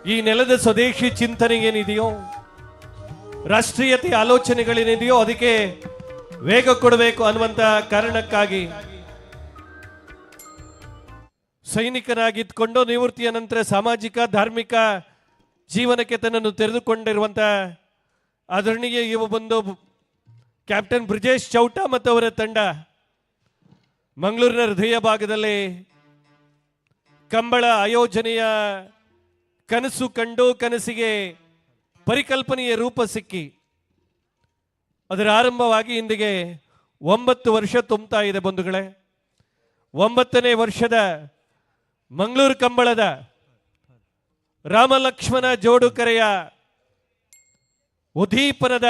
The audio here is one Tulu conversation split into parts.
ಈ ನೆಲದ ಸ್ವದೇಶಿ ಚಿಂತನೆ ಏನಿದೆಯೋ, ರಾಷ್ಟ್ರೀಯತೆ ಆಲೋಚನೆಗಳೇನಿದೆಯೋ ಅದಕ್ಕೆ ವೇಗ ಕೊಡಬೇಕು ಅನ್ನುವಂಥ ಕಾರಣಕ್ಕಾಗಿ ಸೈನಿಕನಾಗಿದ್ದುಕೊಂಡು ನಿವೃತ್ತಿಯ ನಂತರ ಸಾಮಾಜಿಕ ಧಾರ್ಮಿಕ ಜೀವನಕ್ಕೆ ತನ್ನನ್ನು ತೆರೆದುಕೊಂಡಿರುವಂಥ ಆದರಣೀಯ ಯುವ ಬಂಧು ಕ್ಯಾಪ್ಟನ್ ಬ್ರಿಜೇಶ್ ಚೌಟ ಮತ್ತು ಅವರ ತಂಡ ಮಂಗಳೂರಿನ ಹೃದಯ ಭಾಗದಲ್ಲಿ ಕಂಬಳ ಆಯೋಜನೆಯ ಕನಸು ಕಂಡು ಕನಸಿಗೆ ಪರಿಕಲ್ಪನೆಯ ರೂಪ ಸಿಕ್ಕಿ ಅದರ ಆರಂಭವಾಗಿ ಇಂದಿಗೆ 9 ವರ್ಷ ತುಂಬುತ್ತಾ ಇದೆ ಬಂಧುಗಳೇ. 9ನೇ ವರ್ಷದ ಮಂಗಳೂರು ಕಂಬಳದ ರಾಮಲಕ್ಷ್ಮಣ ಜೋಡುಕರೆಯ ಉದ್ದೀಪನದ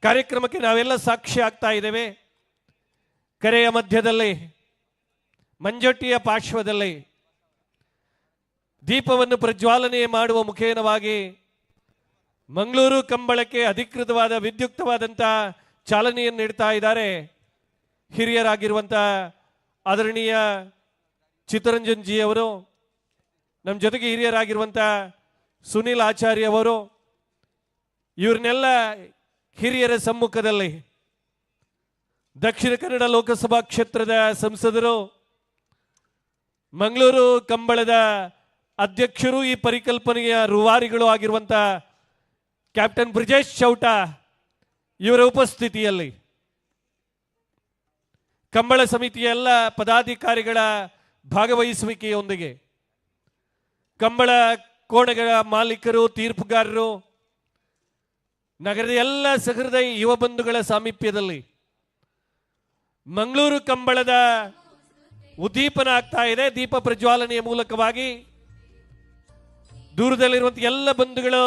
ಕಾರ್ಯಕ್ರಮಕ್ಕೆ ನಾವೆಲ್ಲ ಸಾಕ್ಷಿ ಆಗ್ತಾ ಇದ್ದೇವೆ. ಕೆರೆಯ ಮಧ್ಯದಲ್ಲಿ ಮಂಜೊಟ್ಟಿಯ ಪಾರ್ಶ್ವದಲ್ಲಿ ದೀಪವನ್ನು ಪ್ರಜ್ವಾಲನೆ ಮಾಡುವ ಮುಖೇನವಾಗಿ ಮಂಗಳೂರು ಕಂಬಳಕ್ಕೆ ಅಧಿಕೃತವಾದ ವಿದ್ಯುಕ್ತವಾದಂಥ ಚಾಲನೆಯನ್ನು ನೀಡ್ತಾ ಇದ್ದಾರೆ ಹಿರಿಯರಾಗಿರುವಂಥ ಆದರಣೀಯ ಚಿತ್ತರಂಜನ್ ಜಿ ಅವರು, ನಮ್ಮ ಜೊತೆಗೆ ಹಿರಿಯರಾಗಿರುವಂಥ ಸುನೀಲ್ ಆಚಾರ್ಯ ಅವರು. ಇವ್ರನ್ನೆಲ್ಲ ಹಿರಿಯರ ಸಮ್ಮುಖದಲ್ಲಿ ದಕ್ಷಿಣ ಕನ್ನಡ ಲೋಕಸಭಾ ಕ್ಷೇತ್ರದ ಸಂಸದರು, ಮಂಗಳೂರು ಕಂಬಳದ ಅಧ್ಯಕ್ಷರು, ಈ ಪರಿಕಲ್ಪನೆಯ ರೂವಾರಿಗಳು ಆಗಿರುವಂಥ ಕ್ಯಾಪ್ಟನ್ ಬ್ರಿಜೇಶ್ ಚೌಟ ಇವರ ಉಪಸ್ಥಿತಿಯಲ್ಲಿ ಕಂಬಳ ಸಮಿತಿಯ ಎಲ್ಲ ಪದಾಧಿಕಾರಿಗಳ ಭಾಗವಹಿಸುವಿಕೆಯೊಂದಿಗೆ ಕಂಬಳ ಕೋಣೆಗಳ ಮಾಲೀಕರು, ತೀರ್ಪುಗಾರರು, ನಗರದ ಎಲ್ಲ ಸಹೃದಯ ಯುವ ಬಂಧುಗಳ ಸಾಮೀಪ್ಯದಲ್ಲಿ ಮಂಗಳೂರು ಕಂಬಳದ ಉದ್ದೀಪನ ಆಗ್ತಾ ಇದೆ. ದೀಪ ಪ್ರಜ್ವಾಲನೆಯ ಮೂಲಕವಾಗಿ ದೂರದಲ್ಲಿರುವಂಥ ಎಲ್ಲ ಬಂಧುಗಳು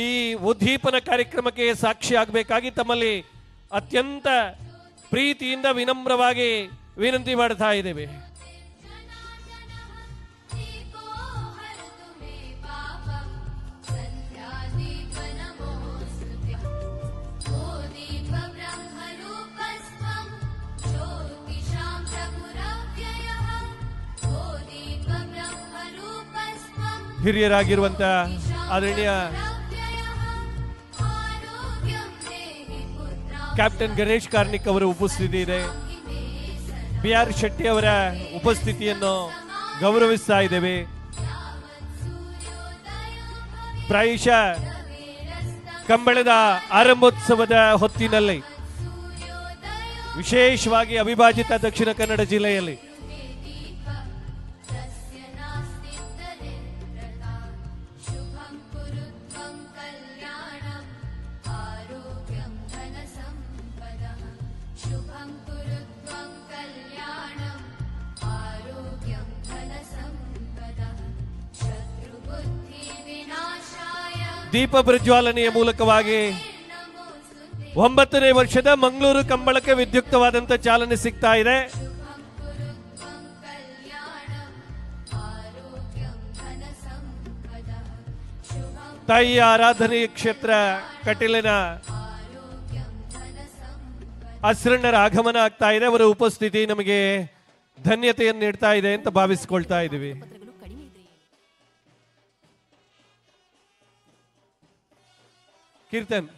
ಈ ಉದ್ದೀಪನ ಕಾರ್ಯಕ್ರಮಕ್ಕೆ ಸಾಕ್ಷಿ ಆಗಬೇಕಾಗಿ ತಮ್ಮಲ್ಲಿ ಅತ್ಯಂತ ಪ್ರೀತಿಯಿಂದ ವಿನಮ್ರವಾಗಿ ವಿನಂತಿ ಮಾಡ್ತಾ ಇದ್ದೇವೆ. ಹಿರಿಯರಾಗಿರುವಂತ ಆದರಣೀಯ ಕ್ಯಾಪ್ಟನ್ ಗಣೇಶ್ ಕಾರ್ಣಿಕ್ ಅವರ ಉಪಸ್ಥಿತಿ ಇದೆ. ಬಿ ಆರ್ ಶೆಟ್ಟಿ ಅವರ ಉಪಸ್ಥಿತಿಯನ್ನು ಗೌರವಿಸ್ತಾ ಇದ್ದೇವೆ. ಪ್ರಾಯಶಃ ಕಂಬಳದ ಆರಂಭೋತ್ಸವದ ಹೊತ್ತಿನಲ್ಲಿ ವಿಶೇಷವಾಗಿ ಅವಿಭಾಜಿತ ದಕ್ಷಿಣ ಕನ್ನಡ ಜಿಲ್ಲೆಯಲ್ಲಿ ದೀಪ ಪ್ರಜ್ವಾಲನೆಯ ಮೂಲಕವಾಗಿ 9ನೇ ವರ್ಷದ ಮಂಗಳೂರು ಕಂಬಳಕ್ಕೆ ವಿದ್ಯುಕ್ತವಾದಂತ ಚಾಲನೆ ಸಿಗ್ತಾ ಇದೆ. ತಾಯಿಯ ಆರಾಧನೆಯ ಕ್ಷೇತ್ರ ಕಟೀಲಿನ ಅಸ್ರಣ್ಣರ ಆಗಮನ ಆಗ್ತಾ ಇದೆ. ಅವರ ಉಪಸ್ಥಿತಿ ನಮಗೆ ಧನ್ಯತೆಯನ್ನು ನೀಡ್ತಾ ಇದೆ ಅಂತ ಭಾವಿಸಿಕೊಳ್ತಾ ಇದ್ದೀವಿ. ಕೀರ್ತನ್,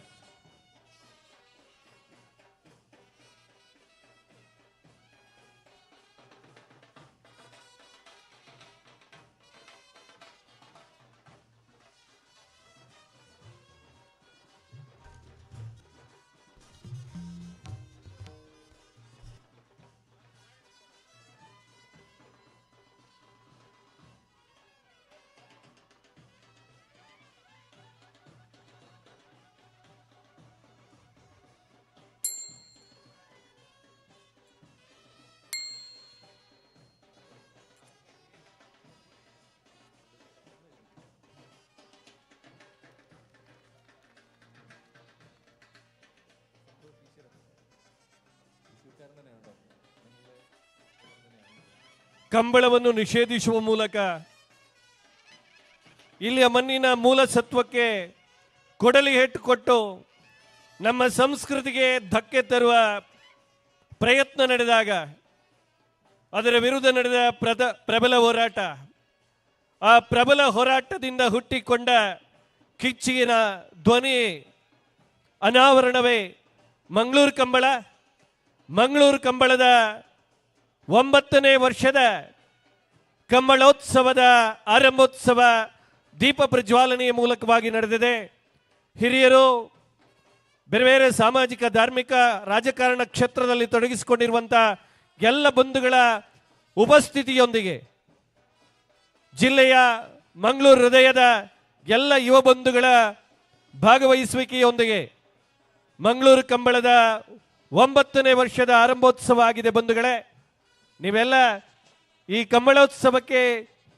ಕಂಬಳವನ್ನು ನಿಷೇಧಿಸುವ ಮೂಲಕ ಇಲ್ಲಿಯ ಮಣ್ಣಿನ ಮೂಲ ಸತ್ವಕ್ಕೆ ಕೊಡಲಿ ಹೆಟ್ಟು ಕೊಟ್ಟು ನಮ್ಮ ಸಂಸ್ಕೃತಿಗೆ ಧಕ್ಕೆ ತರುವ ಪ್ರಯತ್ನ ನಡೆದಾಗ ಅದರ ವಿರುದ್ಧ ನಡೆದ ಪ್ರಬಲ ಹೋರಾಟ, ಆ ಪ್ರಬಲ ಹೋರಾಟದಿಂದ ಹುಟ್ಟಿಕೊಂಡ ಕಿಚ್ಚಿನ ಧ್ವನಿ ಅನಾವರಣವೇ ಮಂಗಳೂರು ಕಂಬಳ. ಮಂಗಳೂರು ಕಂಬಳದ 9ನೇ ವರ್ಷದ ಕಂಬಳೋತ್ಸವದ ಆರಂಭೋತ್ಸವ ದೀಪ ಪ್ರಜ್ವಾಲನೆಯ ಮೂಲಕವಾಗಿ ನಡೆದಿದೆ. ಹಿರಿಯರು, ಬೇರೆ ಬೇರೆ ಸಾಮಾಜಿಕ, ಧಾರ್ಮಿಕ, ರಾಜಕಾರಣ ಕ್ಷೇತ್ರದಲ್ಲಿ ತೊಡಗಿಸಿಕೊಂಡಿರುವಂಥ ಎಲ್ಲ ಬಂಧುಗಳ ಉಪಸ್ಥಿತಿಯೊಂದಿಗೆ ಜಿಲ್ಲೆಯ ಮಂಗಳೂರು ಹೃದಯದ ಎಲ್ಲ ಯುವ ಬಂಧುಗಳ ಭಾಗವಹಿಸುವಿಕೆಯೊಂದಿಗೆ ಮಂಗಳೂರು ಕಂಬಳದ 9ನೇ ವರ್ಷದ ಆರಂಭೋತ್ಸವ ಆಗಿದೆ. ಬಂಧುಗಳೇ, ನೀವೆಲ್ಲ ಈ ಕಂಬಳೋತ್ಸವಕ್ಕೆ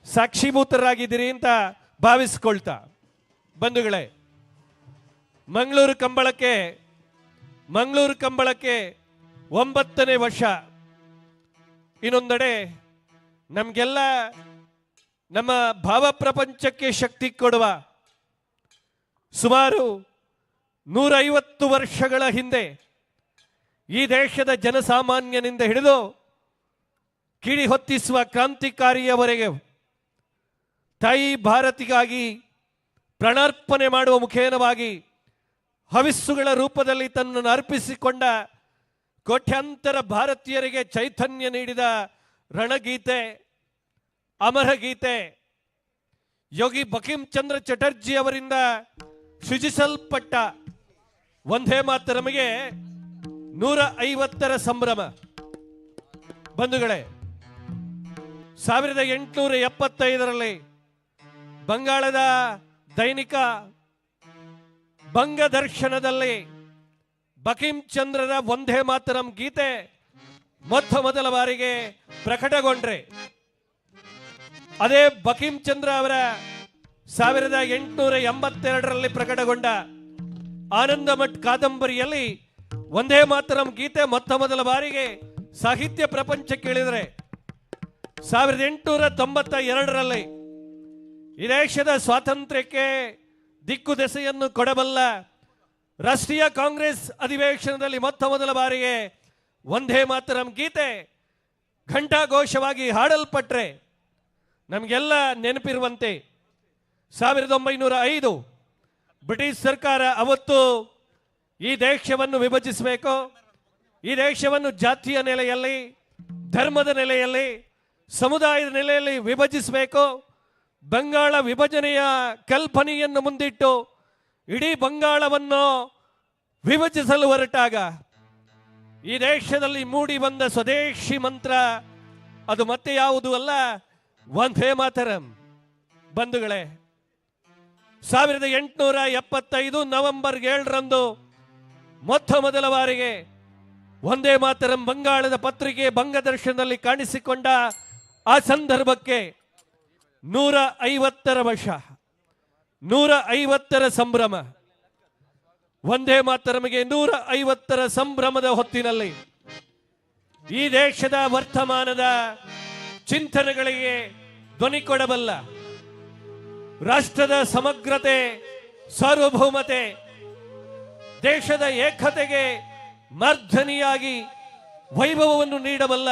ಸಾಕ್ಷೀಭೂತರಾಗಿದ್ದೀರಿ ಅಂತ ಭಾವಿಸಿಕೊಳ್ತಾ, ಬಂಧುಗಳೇ, ಮಂಗಳೂರು ಕಂಬಳಕ್ಕೆ 9ನೇ ವರ್ಷ. ಇನ್ನೊಂದೆಡೆ ನಮಗೆಲ್ಲ ನಮ್ಮ ಭಾವಪ್ರಪಂಚಕ್ಕೆ ಶಕ್ತಿ ಕೊಡುವ ಸುಮಾರು 150 ವರ್ಷಗಳ ಹಿಂದೆ ಈ ದೇಶದ ಜನಸಾಮಾನ್ಯನಿಂದ ಹಿಡಿದು ಕಿಡಿ ಹೊತ್ತಿಸುವ ಕ್ರಾಂತಿಕಾರಿಯವರೆಗೆ ತಾಯಿ ಭಾರತಿಗಾಗಿ ಪ್ರಾಣಾರ್ಪಣೆ ಮಾಡುವ ಮುಖೇನವಾಗಿ ಹವಿಸ್ಸುಗಳ ರೂಪದಲ್ಲಿ ತನ್ನನ್ನು ಅರ್ಪಿಸಿಕೊಂಡ ಕೋಟ್ಯಾಂತರ ಭಾರತೀಯರಿಗೆ ಚೈತನ್ಯ ನೀಡಿದ ರಣಗೀತೆ, ಅಮರಗೀತೆ ಯೋಗಿ ಬಕಿಂ ಚಂದ್ರ ಚಟರ್ಜಿ ಅವರಿಂದ ಸೃಜಿಸಲ್ಪಟ್ಟ ಒಂದೇ ಮಾತು ನಮಗೆ 150ರ ಸಂಭ್ರಮ. ಬಂಧುಗಳೇ, 1875ರಲ್ಲಿ ಬಂಗಾಳದ ದೈನಿಕ ಬಂಗದರ್ಶನದಲ್ಲಿ ಬಕಿಂ ಚಂದ್ರರ ಒಂದೇ ಮಾತರಂ ಗೀತೆ ಮೊತ್ತ ಮೊದಲ ಬಾರಿಗೆ ಪ್ರಕಟಗೊಂಡ್ರೆ, ಅದೇ ಬಕಿಂ ಚಂದ್ರ ಅವರ 1882ರಲ್ಲಿ ಪ್ರಕಟಗೊಂಡ ಆನಂದಮಠ್ ಕಾದಂಬರಿಯಲ್ಲಿ ಒಂದೇ ಮಾತರಂ ಗೀತೆ ಮೊತ್ತ ಮೊದಲ ಬಾರಿಗೆ ಸಾಹಿತ್ಯ ಪ್ರಪಂಚಕ್ಕೆ ಇಳಿದರೆ, 1892ರಲ್ಲಿ ಈ ದೇಶದ ಸ್ವಾತಂತ್ರ್ಯಕ್ಕೆ ದಿಕ್ಕು ದೆಸೆಯನ್ನು ಕೊಡಬಲ್ಲ ರಾಷ್ಟ್ರೀಯ ಕಾಂಗ್ರೆಸ್ ಅಧಿವೇಶನದಲ್ಲಿ ಮೊತ್ತ ಮೊದಲ ಬಾರಿಗೆ ಒಂದೇ ಮಾತರಂ ಗೀತೆ ಘಂಟಾಘೋಷವಾಗಿ ಹಾಡಲ್ಪಟ್ರೆ ನಮಗೆಲ್ಲ ನೆನಪಿರುವಂತೆ 1905 ಬ್ರಿಟಿಷ್ ಸರ್ಕಾರ ಅವತ್ತು ಈ ದೇಶವನ್ನು ವಿಭಜಿಸಬೇಕು, ಈ ದೇಶವನ್ನು ಜಾತಿಯ ನೆಲೆಯಲ್ಲಿ, ಧರ್ಮದ ನೆಲೆಯಲ್ಲಿ, ಸಮುದಾಯದ ನೆಲೆಯಲ್ಲಿ ವಿಭಜಿಸಬೇಕು, ಬಂಗಾಳ ವಿಭಜನೆಯ ಕಲ್ಪನೆಯನ್ನು ಮುಂದಿಟ್ಟು ಇಡೀ ಬಂಗಾಳವನ್ನು ವಿಭಜಿಸಲು ಹೊರಟಾಗ ಈ ದೇಶದಲ್ಲಿ ಮೂಡಿ ಬಂದ ಸ್ವದೇಶಿ ಮಂತ್ರ ಅದು ಮತ್ತೆ ಯಾವುದು ಅಲ್ಲ, ವಂದೇ ಮಾತರಂ. ಬಂಧುಗಳೇ, 1875 ನವೆಂಬರ್ 7ರಂದು ಮೊತ್ತ ಮೊದಲ ಬಾರಿಗೆ ವಂದೇ ಮಾತರಂ ಬಂಗಾಳದ ಪತ್ರಿಕೆ ಬಂಗದರ್ಶನದಲ್ಲಿ ಕಾಣಿಸಿಕೊಂಡ ಆ ಸಂದರ್ಭಕ್ಕೆ 150ರ ವರ್ಷ, 150ರ ಸಂಭ್ರಮ. ವಂದೇ ಮಾತರಂಗೆ 150ರ ಸಂಭ್ರಮದ ಹೊತ್ತಿನಲ್ಲಿ ಈ ದೇಶದ ವರ್ತಮಾನದ ಚಿಂತನೆಗಳಿಗೆ ಧ್ವನಿ ಕೊಡಬಲ್ಲ ರಾಷ್ಟ್ರದ ಸಮಗ್ರತೆ, ಸಾರ್ವಭೌಮತೆ, ದೇಶದ ಏಕತೆಗೆ ಮಾರ್ಧನಿಯಾಗಿ ವೈಭವವನ್ನು ನೀಡಬಲ್ಲ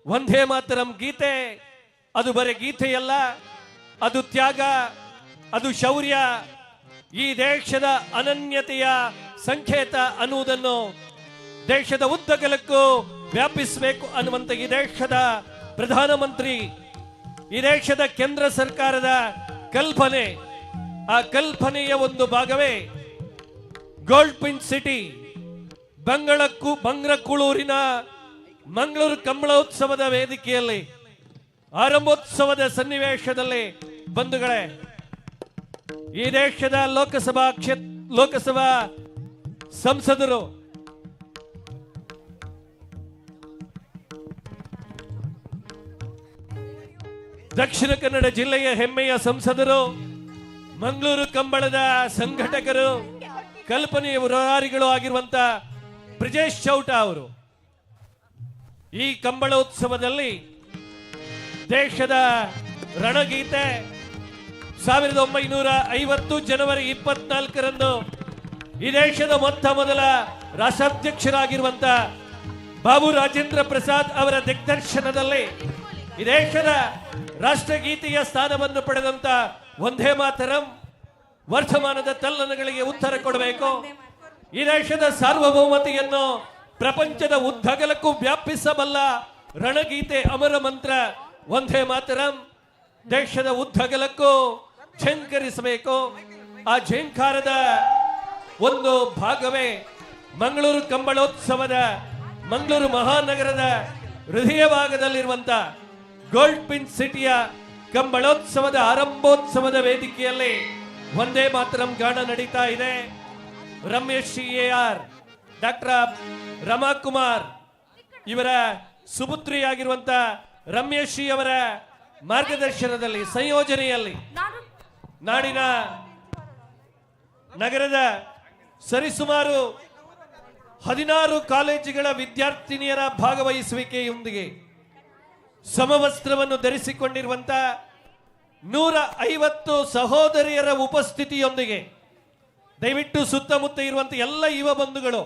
ವಂದೇ ಮಾತರಂ ಗೀತೆ ಅದು ಬರೀ ಗೀತೆಯಲ್ಲ, ಅದು ತ್ಯಾಗ, ಅದು ಶೌರ್ಯ, ಈ ದೇಶದ ಅನನ್ಯತೆಯ ಸಂಕೇತ ಅನ್ನುವುದನ್ನು ದೇಶದ ಉದ್ದಗಲಕ್ಕೂ ವ್ಯಾಪಿಸಬೇಕು ಅನ್ನುವಂಥ ಈ ದೇಶದ ಪ್ರಧಾನಮಂತ್ರಿ, ಈ ದೇಶದ ಕೇಂದ್ರ ಸರ್ಕಾರದ ಕಲ್ಪನೆ, ಆ ಕಲ್ಪನೆಯ ಒಂದು ಭಾಗವೇ ಗೋಲ್ಡ್ ಪಿಂಚ್ ಸಿಟಿ ಬಂಗ್ರಕುಳೂರಿನ ಮಂಗಳೂರು ಕಂಬಳೋತ್ಸವದ ವೇದಿಕೆಯಲ್ಲಿ ಆರಂಭೋತ್ಸವದ ಸನ್ನಿವೇಶದಲ್ಲಿ ಬಂಧುಗಳೇ, ಈ ದೇಶದ ಲೋಕಸಭಾ ಸಂಸದರು ದಕ್ಷಿಣ ಕನ್ನಡ ಜಿಲ್ಲೆಯ ಹೆಮ್ಮೆಯ ಸಂಸದರು, ಮಂಗಳೂರು ಕಂಬಳದ ಸಂಘಟಕರು, ಕಲ್ಪನೆಯ ಉರಾರಿಗಳು ಆಗಿರುವಂತ ಬ್ರಿಜೇಶ್ ಚೌಟ ಅವರು ಈ ಕಂಬಳೋತ್ಸವದಲ್ಲಿ ದೇಶದ ರಣಗೀತೆ 1950 ಜನವರಿ 24ರಂದು ಈ ದೇಶದ ಮೊತ್ತ ಮೊದಲ ರಾಷ್ಟ್ರಾಧ್ಯಕ್ಷರಾಗಿರುವಂತ ಬಾಬು ರಾಜೇಂದ್ರ ಪ್ರಸಾದ್ ಅವರ ದಿಗ್ದರ್ಶನದಲ್ಲಿ ಈ ದೇಶದ ರಾಷ್ಟ್ರಗೀತೆಯ ಸ್ಥಾನವನ್ನು ಪಡೆದಂತ ವಂದೇ ಮಾತರಂ ವರ್ತಮಾನದ ತಲ್ಲಣಗಳಿಗೆ ಉತ್ತರ ಕೊಡಬೇಕು. ಈ ದೇಶದ ಸಾರ್ವಭೌಮತೆಯನ್ನು ಪ್ರಪಂಚದ ಉದ್ದಗಲಕ್ಕೂ ವ್ಯಾಪಿಸಬಲ್ಲ ರಣಗೀತೆ ಅಮರ ಮಂತ್ರ ವಂದೇ ಮಾತರಂ ದೇಶದ ಉದ್ದಗಲಕ್ಕೂ ಝೇಂಕರಿಸಬೇಕು. ಆ ಝೇಂಕಾರದ ಒಂದು ಭಾಗವೇ ಮಂಗಳೂರು ಕಂಬಳೋತ್ಸವದ ಮಂಗಳೂರು ಮಹಾನಗರದ ಹೃದಯ ಭಾಗದಲ್ಲಿರುವಂಥ ಗೋಲ್ಡ್ ಪಿನ್ ಸಿಟಿಯ ಕಂಬಳೋತ್ಸವದ ಆರಂಭೋತ್ಸವದ ವೇದಿಕೆಯಲ್ಲಿ ವಂದೇ ಮಾತರಂ ಗಾನ ನಡೀತಾ ಇದೆ. ರಮೇಶ್ ಎಆರ್, ಡಾಕ್ಟರ್ ರಮಾಕುಮಾರ್ ಇವರ ಸುಪುತ್ರಿಯಾಗಿರುವಂಥ ರಮೇಶ್ ಅವರ ಮಾರ್ಗದರ್ಶನದಲ್ಲಿ, ಸಂಯೋಜನೆಯಲ್ಲಿ ನಾಡಿನ ನಗರದ ಸರಿಸುಮಾರು 16 ಕಾಲೇಜುಗಳ ವಿದ್ಯಾರ್ಥಿನಿಯರ ಭಾಗವಹಿಸುವಿಕೆಯೊಂದಿಗೆ ಸಮವಸ್ತ್ರವನ್ನು ಧರಿಸಿಕೊಂಡಿರುವಂಥ 150 ಸಹೋದರಿಯರ ಉಪಸ್ಥಿತಿಯೊಂದಿಗೆ ದಯವಿಟ್ಟು ಸುತ್ತಮುತ್ತ ಇರುವಂಥ ಎಲ್ಲ ಯುವ ಬಂಧುಗಳು,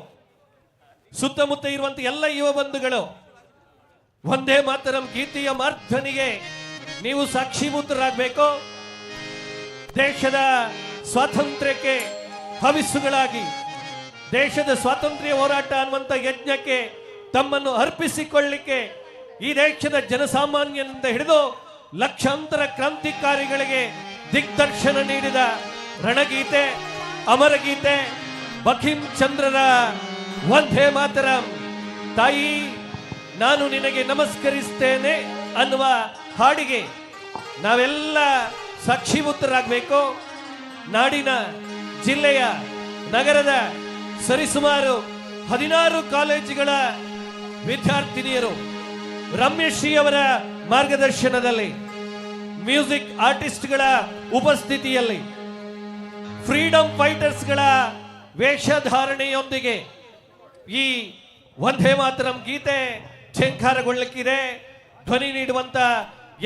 ಸುತ್ತಮುತ್ತ ಇರುವಂಥ ಎಲ್ಲ ಯುವ ಬಂಧುಗಳು ವಂದೇ ಮಾತರಂ ಗೀತೆಯ ಮಾರ್ಥನಿಗೆ ನೀವು ಸಾಕ್ಷೀಭೂತರಾಗಬೇಕು. ದೇಶದ ಸ್ವಾತಂತ್ರ್ಯಕ್ಕೆ ಹವಿಸ್ಸುಗಳಾಗಿ, ದೇಶದ ಸ್ವಾತಂತ್ರ್ಯ ಹೋರಾಟ ಅನ್ನುವಂಥ ಯಜ್ಞಕ್ಕೆ ತಮ್ಮನ್ನು ಅರ್ಪಿಸಿಕೊಳ್ಳಿಕ್ಕೆ ಈ ದೇಶದ ಜನಸಾಮಾನ್ಯನಿಂದ ಹಿಡಿದು ಲಕ್ಷಾಂತರ ಕ್ರಾಂತಿಕಾರಿಗಳಿಗೆ ದಿಗ್ದರ್ಶನ ನೀಡಿದ ರಣಗೀತೆ, ಅಮರಗೀತೆ ಬಕಿಂ ಚಂದ್ರರ ವಂದೇ ಮಾತರಂ, ತಾಯಿ ನಾನು ನಿನಗೆ ನಮಸ್ಕರಿಸ್ತೇನೆ ಅನ್ನುವ ಹಾಡಿಗೆ ನಾವೆಲ್ಲ ಸಾಕ್ಷೀಭೂತರಾಗಬೇಕು. ನಾಡಿನ, ಜಿಲ್ಲೆಯ, ನಗರದ ಸರಿಸುಮಾರು 16 ಕಾಲೇಜುಗಳ ವಿದ್ಯಾರ್ಥಿನಿಯರು ರಮೇಶ್ ಅವರ ಮಾರ್ಗದರ್ಶನದಲ್ಲಿ, ಮ್ಯೂಸಿಕ್ ಆರ್ಟಿಸ್ಟ್ಗಳ ಉಪಸ್ಥಿತಿಯಲ್ಲಿ, ಫ್ರೀಡಂ ಫೈಟರ್ಸ್ಗಳ ವೇಷಧಾರಣೆಯೊಂದಿಗೆ ಈ ವಂದೇ ಮಾತರಂ ಗೀತೆ ಝೇಂಕಾರಗೊಳ್ಳಲಿಕ್ಕಿದೆ. ಧ್ವನಿ ನೀಡುವಂಥ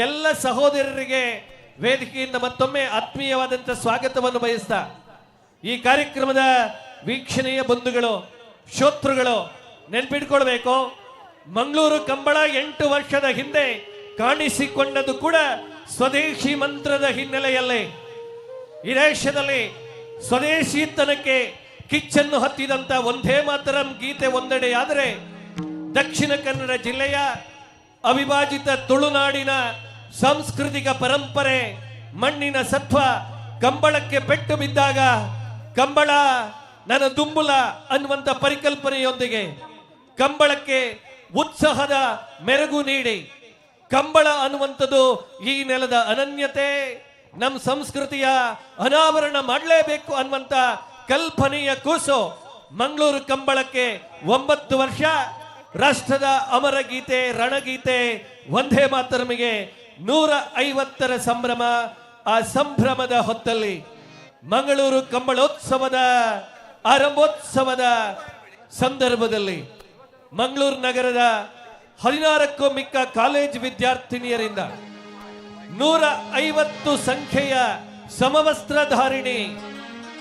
ಎಲ್ಲ ಸಹೋದರರಿಗೆ ವೇದಿಕೆಯಿಂದ ಮತ್ತೊಮ್ಮೆ ಆತ್ಮೀಯವಾದಂಥ ಸ್ವಾಗತವನ್ನು ಬಯಸ್ತಾ, ಈ ಕಾರ್ಯಕ್ರಮದ ವೀಕ್ಷಣೆಯ ಬಂಧುಗಳು, ಶ್ರೋತೃಗಳು ನೆನಪಿಟ್ಕೊಳ್ಬೇಕು, ಮಂಗಳೂರು ಕಂಬಳ 8 ವರ್ಷದ ಹಿಂದೆ ಕಾಣಿಸಿಕೊಂಡದ್ದು ಕೂಡ ಸ್ವದೇಶಿ ಮಂತ್ರದ ಹಿನ್ನೆಲೆಯಲ್ಲೇ. ಈ ದೇಶದಲ್ಲಿ ಸ್ವದೇಶಿತನಕ್ಕೆ ಕಿಚ್ಚನ್ನು ಹತ್ತಿದಂಥ ವಂದೇ ಮಾತರಂ ಗೀತೆ ಒಂದೆಡೆಯಾದರೆ, ದಕ್ಷಿಣ ಕನ್ನಡ ಜಿಲ್ಲೆಯ ಅವಿಭಾಜಿತ ತುಳುನಾಡಿನ ಸಾಂಸ್ಕೃತಿಕ ಪರಂಪರೆ, ಮಣ್ಣಿನ ಸತ್ವ ಕಂಬಳಕ್ಕೆ ಪೆಟ್ಟು ಬಿದ್ದಾಗ ಕಂಬಳ ನನ್ನ ದುಂಬುಲ ಅನ್ನುವಂಥ ಪರಿಕಲ್ಪನೆಯೊಂದಿಗೆ ಕಂಬಳಕ್ಕೆ ಉತ್ಸಾಹದ ಮೆರುಗು ನೀಡಿ, ಕಂಬಳ ಅನ್ನುವಂಥದ್ದು ಈ ನೆಲದ ಅನನ್ಯತೆ, ನಮ್ಮ ಸಂಸ್ಕೃತಿಯ ಅನಾವರಣ ಮಾಡಲೇಬೇಕು ಅನ್ನುವಂಥ ಕಲ್ಪನೆಯ ಕೂಸು ಮಂಗಳೂರು ಕಂಬಳಕ್ಕೆ 9 ವರ್ಷ ರಾಷ್ಟ್ರದ ಅಮರ ಗೀತೆ, ರಣಗೀತೆ ವಂದೇ ಮಾತರಮಿಗೆ 150ರ ಸಂಭ್ರಮ. ಆ ಸಂಭ್ರಮದ ಹೊತ್ತಲ್ಲಿ ಮಂಗಳೂರು ಕಂಬಳೋತ್ಸವದ ಆರಂಭೋತ್ಸವದ ಸಂದರ್ಭದಲ್ಲಿ ಮಂಗಳೂರು ನಗರದ 16ಕ್ಕೂ ಮಿಕ್ಕ ಕಾಲೇಜ್ ವಿದ್ಯಾರ್ಥಿನಿಯರಿಂದ 150 ಸಂಖ್ಯೆಯ ಸಮವಸ್ತ್ರಧಾರಿಣಿ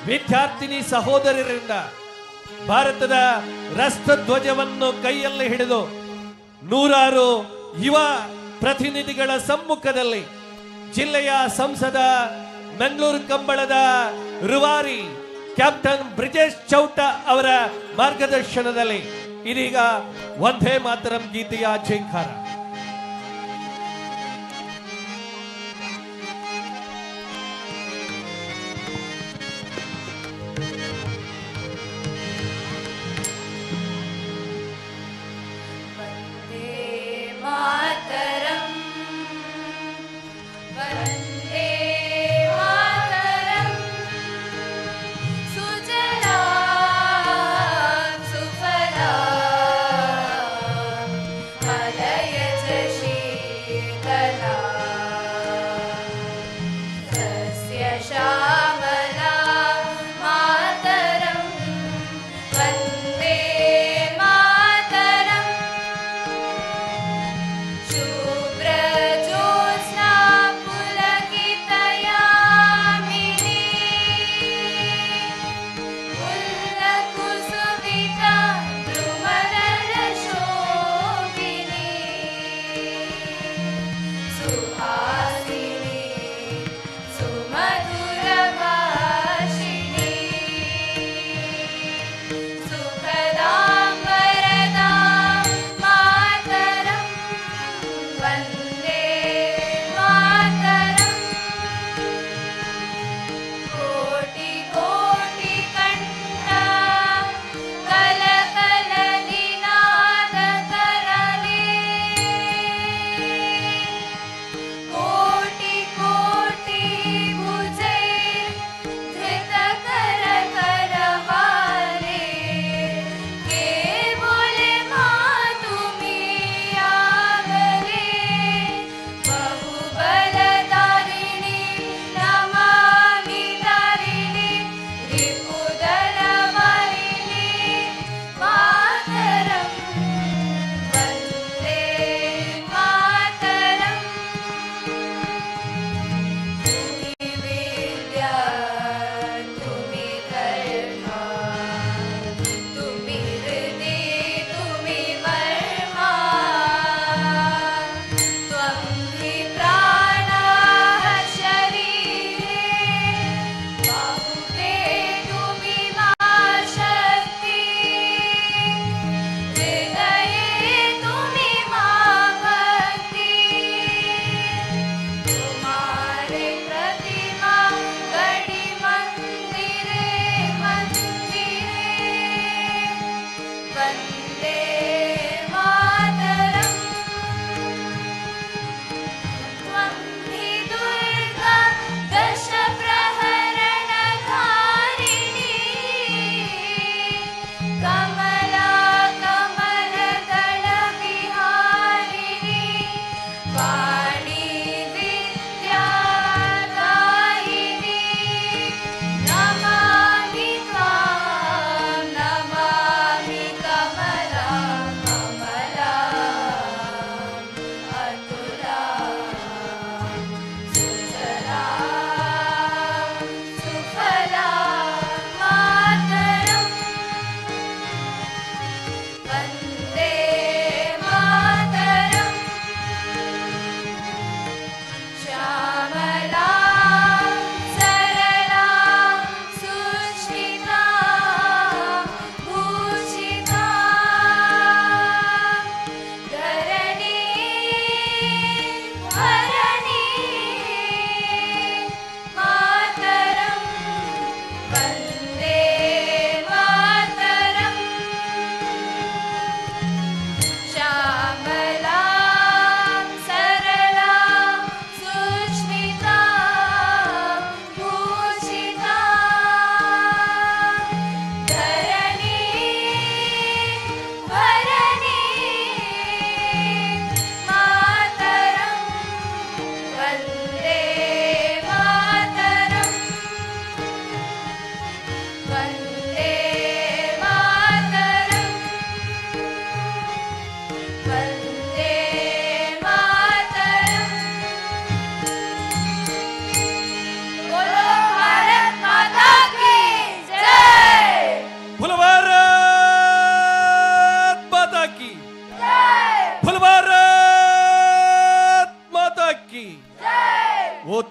ವಿದ್ಯಾರ್ಥಿನಿ ಸಹೋದರರಿಂದ ಭಾರತದ ರಾಷ್ಟ್ರಧ್ವಜವನ್ನು ಕೈಯಲ್ಲಿ ಹಿಡಿದು ನೂರಾರು ಯುವ ಪ್ರತಿನಿಧಿಗಳ ಸಮ್ಮುಖದಲ್ಲಿ ಜಿಲ್ಲೆಯ ಸಂಸದ, ಮಂಗಳೂರು ಕಂಬಳದ ರೂವಾರಿ ಕ್ಯಾಪ್ಟನ್ ಬ್ರಿಜೇಶ್ ಚೌಟ ಅವರ ಮಾರ್ಗದರ್ಶನದಲ್ಲಿ ಇದೀಗ ವಂದೇ ಮಾತರಂ ಗೀತೆಯ ಝೇಂಕಾರ. Malaya.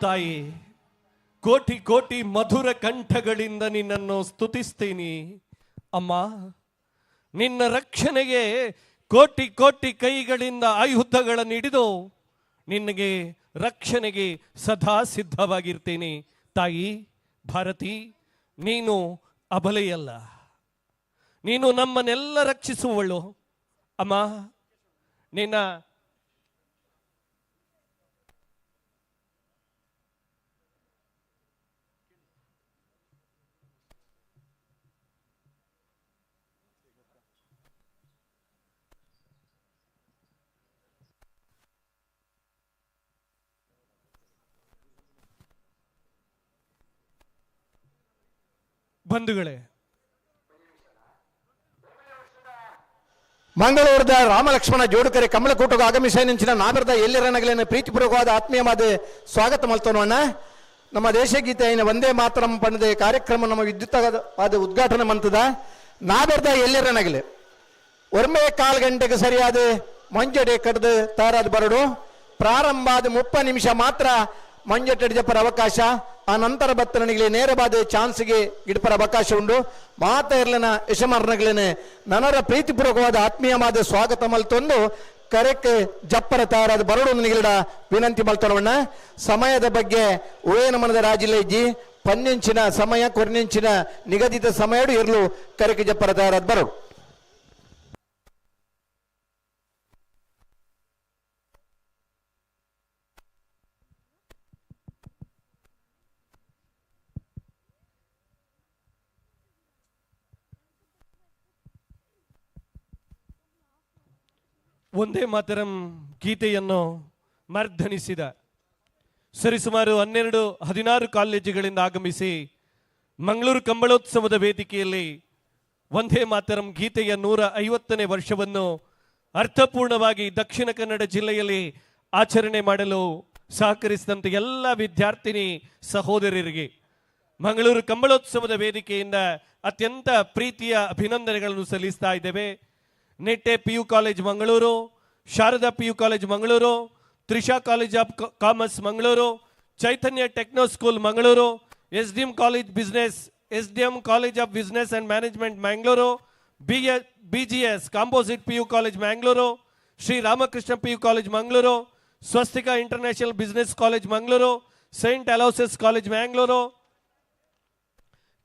ತಾಯಿ, ಕೋಟಿ ಕೋಟಿ ಮಧುರ ಕಂಠಗಳಿಂದ ನಿನ್ನನ್ನು ಸ್ತುತಿಸ್ತೀನಿ ಅಮ್ಮ. ನಿನ್ನ ರಕ್ಷಣೆಗೆ ಕೋಟಿ ಕೋಟಿ ಕೈಗಳಿಂದ ಆಯುಧಗಳನ್ನು ಹಿಡಿದು ನಿನಗೆ ರಕ್ಷಣೆಗೆ ಸದಾ ಸಿದ್ಧವಾಗಿರ್ತೀನಿ ತಾಯಿ ಭಾರತಿ. ನೀನು ಅಬಲೆಯಲ್ಲ, ನೀನು ನಮ್ಮನ್ನೆಲ್ಲ ರಕ್ಷಿಸುವಳು ಅಮ್ಮ. ನಿನ್ನ ಬಂಧುಗಳೇ, ಮಂಗಳೂರದ ರಾಮಲಕ್ಷ್ಮಣ ಜೋಡುಕರೆ ಕಮಲಕೂಟకు ಆಗಮಿಸಿ ನಿಂಚಿನ ನಾಗರದ ಎಲ್ಲಿರನಗಲೇನ ಪ್ರೀತಿಪೂರ್ವಕವಾದ ಆತ್ಮೀಯವಾದ ಸ್ವಾಗತ ಮಲ್ತೋಣ. ನಮ್ಮ ದೇಶಗೀತೆ ಐನ ವಂದೇ ಮಾತರಂ ಪಣದೆ ಕಾರ್ಯಕ್ರಮ ನಮ್ಮ ವಿದ್ಯುತ್ ಆದ ಉದ್ಘಾಟನೆ ಮಂತದ ನಾಗರದ ಎಲ್ಲಿರನಗಲೆ ಒಮ್ಮೆ ಕಾಲು ಗಂಟೆಗೆ ಸರಿಯಾದ ಮಂಜಡೆ ಕಡ್ದು ತಾರಾದ ಬರಡು ಪ್ರಾರಂಭ ಆದ 30 ನಿಮಿಷ ಮಾತ್ರ ಮಂಜಟ್ಟೆ ಜಪ್ಪರ ಅವಕಾಶ. ಆ ನಂತರ ಬತ್ತನಿಗೆ ನೇರವಾದ ಚಾನ್ಸ್ಗೆ ಗಿಡಪರ ಅವಕಾಶ ಉಂಟು. ಮಾತ ಇರ್ಲನ ಯಶಮಾರ್ನಗಳೇನೆ ನನರ ಪ್ರೀತಿಪೂರ್ವಕವಾದ ಆತ್ಮೀಯವಾದ ಸ್ವಾಗತ ಮಲ್ತೊಂದು ಕರೆಕ್ ಜಪ್ಪರ ತಯಾರಾದ ಬರಡು ನಿಗಲಿಡ ವಿನಂತಿ ಮಲ್ತೊಳವಣ್ಣ. ಸಮಯದ ಬಗ್ಗೆ ಓಯನ ಮನದ ರಾಜಿಲೇಜಿ ಪನ್ನೆಂಚಿನ ಸಮಯ ಕೊರ್ನೆಂಚಿನ ನಿಗದಿತ ಸಮಯ ಇರಲು ಕರೆಕ್ ಜಪ್ಪರ ತಯಾರಾದ ಬರಡು. ಒಂದೇ ಮಾತರಂ ಗೀತೆಯನ್ನು ಮರ್ಧನಿಸಿದ ಸರಿಸುಮಾರು 12-16 ಕಾಲೇಜುಗಳಿಂದ ಆಗಮಿಸಿ Mangaluru ಕಂಬಳೋತ್ಸವದ ವೇದಿಕೆಯಲ್ಲಿ ವಂದೇ ಮಾತರಂ ಗೀತೆಯ 150ನೇ ವರ್ಷವನ್ನು ಅರ್ಥಪೂರ್ಣವಾಗಿ ದಕ್ಷಿಣ ಕನ್ನಡ ಜಿಲ್ಲೆಯಲ್ಲಿ ಆಚರಣೆ ಮಾಡಲು ಸಹಕರಿಸಿದಂತೆ ಎಲ್ಲ ವಿದ್ಯಾರ್ಥಿನಿ ಸಹೋದರರಿಗೆ ಮಂಗಳೂರು ಕಂಬಳೋತ್ಸವದ ವೇದಿಕೆಯಿಂದ ಅತ್ಯಂತ ಪ್ರೀತಿಯ ಅಭಿನಂದನೆಗಳನ್ನು ಸಲ್ಲಿಸ್ತಾ ಇದ್ದೇವೆ. Nitte PU college Mangaluru, Sharada PU college Mangaluru, Trisha college of commerce Mangaluru, Chaitanya techno school Mangaluru, S D M college business, S D M college of business and management Mangaluru, B G S composite P U college Mangaluru, Shri Ramakrishna P U college Mangaluru, Swastika international business college Mangaluru, Saint Aloysius college Mangaluru,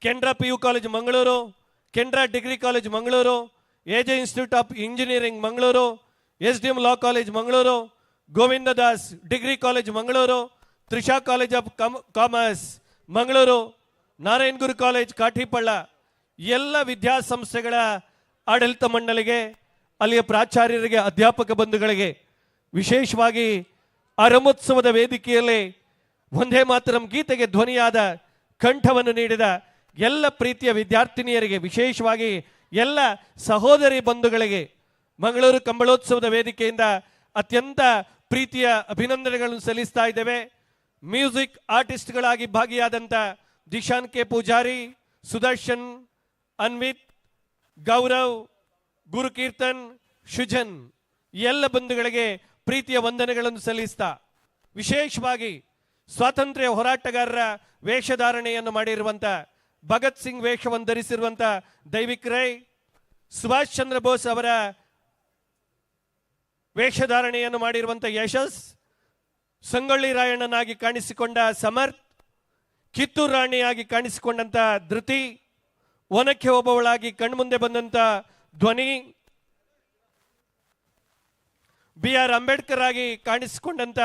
Kendra P U college Mangaluru, Kendra degree college Mangaluru, A J institute of engineering Mangaluru, S D M law college Mangaluru, Govinda Das degree college Mangaluru, Trisha college of commerce Mangaluru, Narayan Guru college Katipalla ಎಲ್ಲ ವಿದ್ಯಾಸಂಸ್ಥೆಗಳ ಆಡಳಿತ ಮಂಡಳಿಗೆ, ಅಲ್ಲಿಯ ಪ್ರಾಚಾರ್ಯರಿಗೆ, ಅಧ್ಯಾಪಕ ಬಂಧುಗಳಿಗೆ, ವಿಶೇಷವಾಗಿ ಆರಂಭೋತ್ಸವದ ವೇದಿಕೆಯಲ್ಲಿ ವಂದೇ ಮಾತರಂ ಗೀತೆಗೆ ಧ್ವನಿಯಾದ ಕಂಠವನ್ನು ನೀಡಿದ ಎಲ್ಲ ಪ್ರೀತಿಯ ವಿದ್ಯಾರ್ಥಿನಿಯರಿಗೆ, ವಿಶೇಷವಾಗಿ ಎಲ್ಲ ಸಹೋದರಿ ಬಂಧುಗಳಿಗೆ ಮಂಗಳೂರು ಕಂಬಳೋತ್ಸವದ ವೇದಿಕೆಯಿಂದ ಅತ್ಯಂತ ಪ್ರೀತಿಯ ಅಭಿನಂದನೆಗಳನ್ನು ಸಲ್ಲಿಸ್ತಾ ಇದ್ದೇವೆ. ಮ್ಯೂಸಿಕ್ ಆರ್ಟಿಸ್ಟ್ಗಳಾಗಿ ಭಾಗಿಯಾದಂಥ ದಿಶಾನ್ ಕೆ ಪೂಜಾರಿ, ಸುದರ್ಶನ್, ಅನ್ವಿತ್, ಗೌರವ್, ಗುರುಕೀರ್ತನ್, ಶುಜನ್ ಎಲ್ಲ ಬಂಧುಗಳಿಗೆ ಪ್ರೀತಿಯ ವಂದನೆಗಳನ್ನು ಸಲ್ಲಿಸ್ತಾ, ವಿಶೇಷವಾಗಿ ಸ್ವಾತಂತ್ರ್ಯ ಹೋರಾಟಗಾರರ ವೇಷಧಾರಣೆಯನ್ನು ಮಾಡಿರುವಂಥ ಭಗತ್ ಸಿಂಗ್ ವೇಷವನ್ನು ಧರಿಸಿರುವಂಥ ದೈವಿಕ್ ರೈ, ಸುಭಾಷ್ ಚಂದ್ರ ಬೋಸ್ ಅವರ ವೇಷಧಾರಣೆಯನ್ನು ಮಾಡಿರುವಂಥ ಯಶಸ್, ಸಂಗೊಳ್ಳಿ ರಾಯಣ್ಣನಾಗಿ ಕಾಣಿಸಿಕೊಂಡ ಸಮರ್ಥ್, ಕಿತ್ತೂರು ರಾಣಿಯಾಗಿ ಕಾಣಿಸಿಕೊಂಡಂಥ ಧೃತಿ, ಒನಕ್ಕೆ ಒಬ್ಬವಳಾಗಿ ಕಣ್ಮುಂದೆ ಬಂದಂಥ ಧ್ವನಿ, ಬಿ ಆರ್ ಅಂಬೇಡ್ಕರ್ ಆಗಿ ಕಾಣಿಸಿಕೊಂಡಂಥ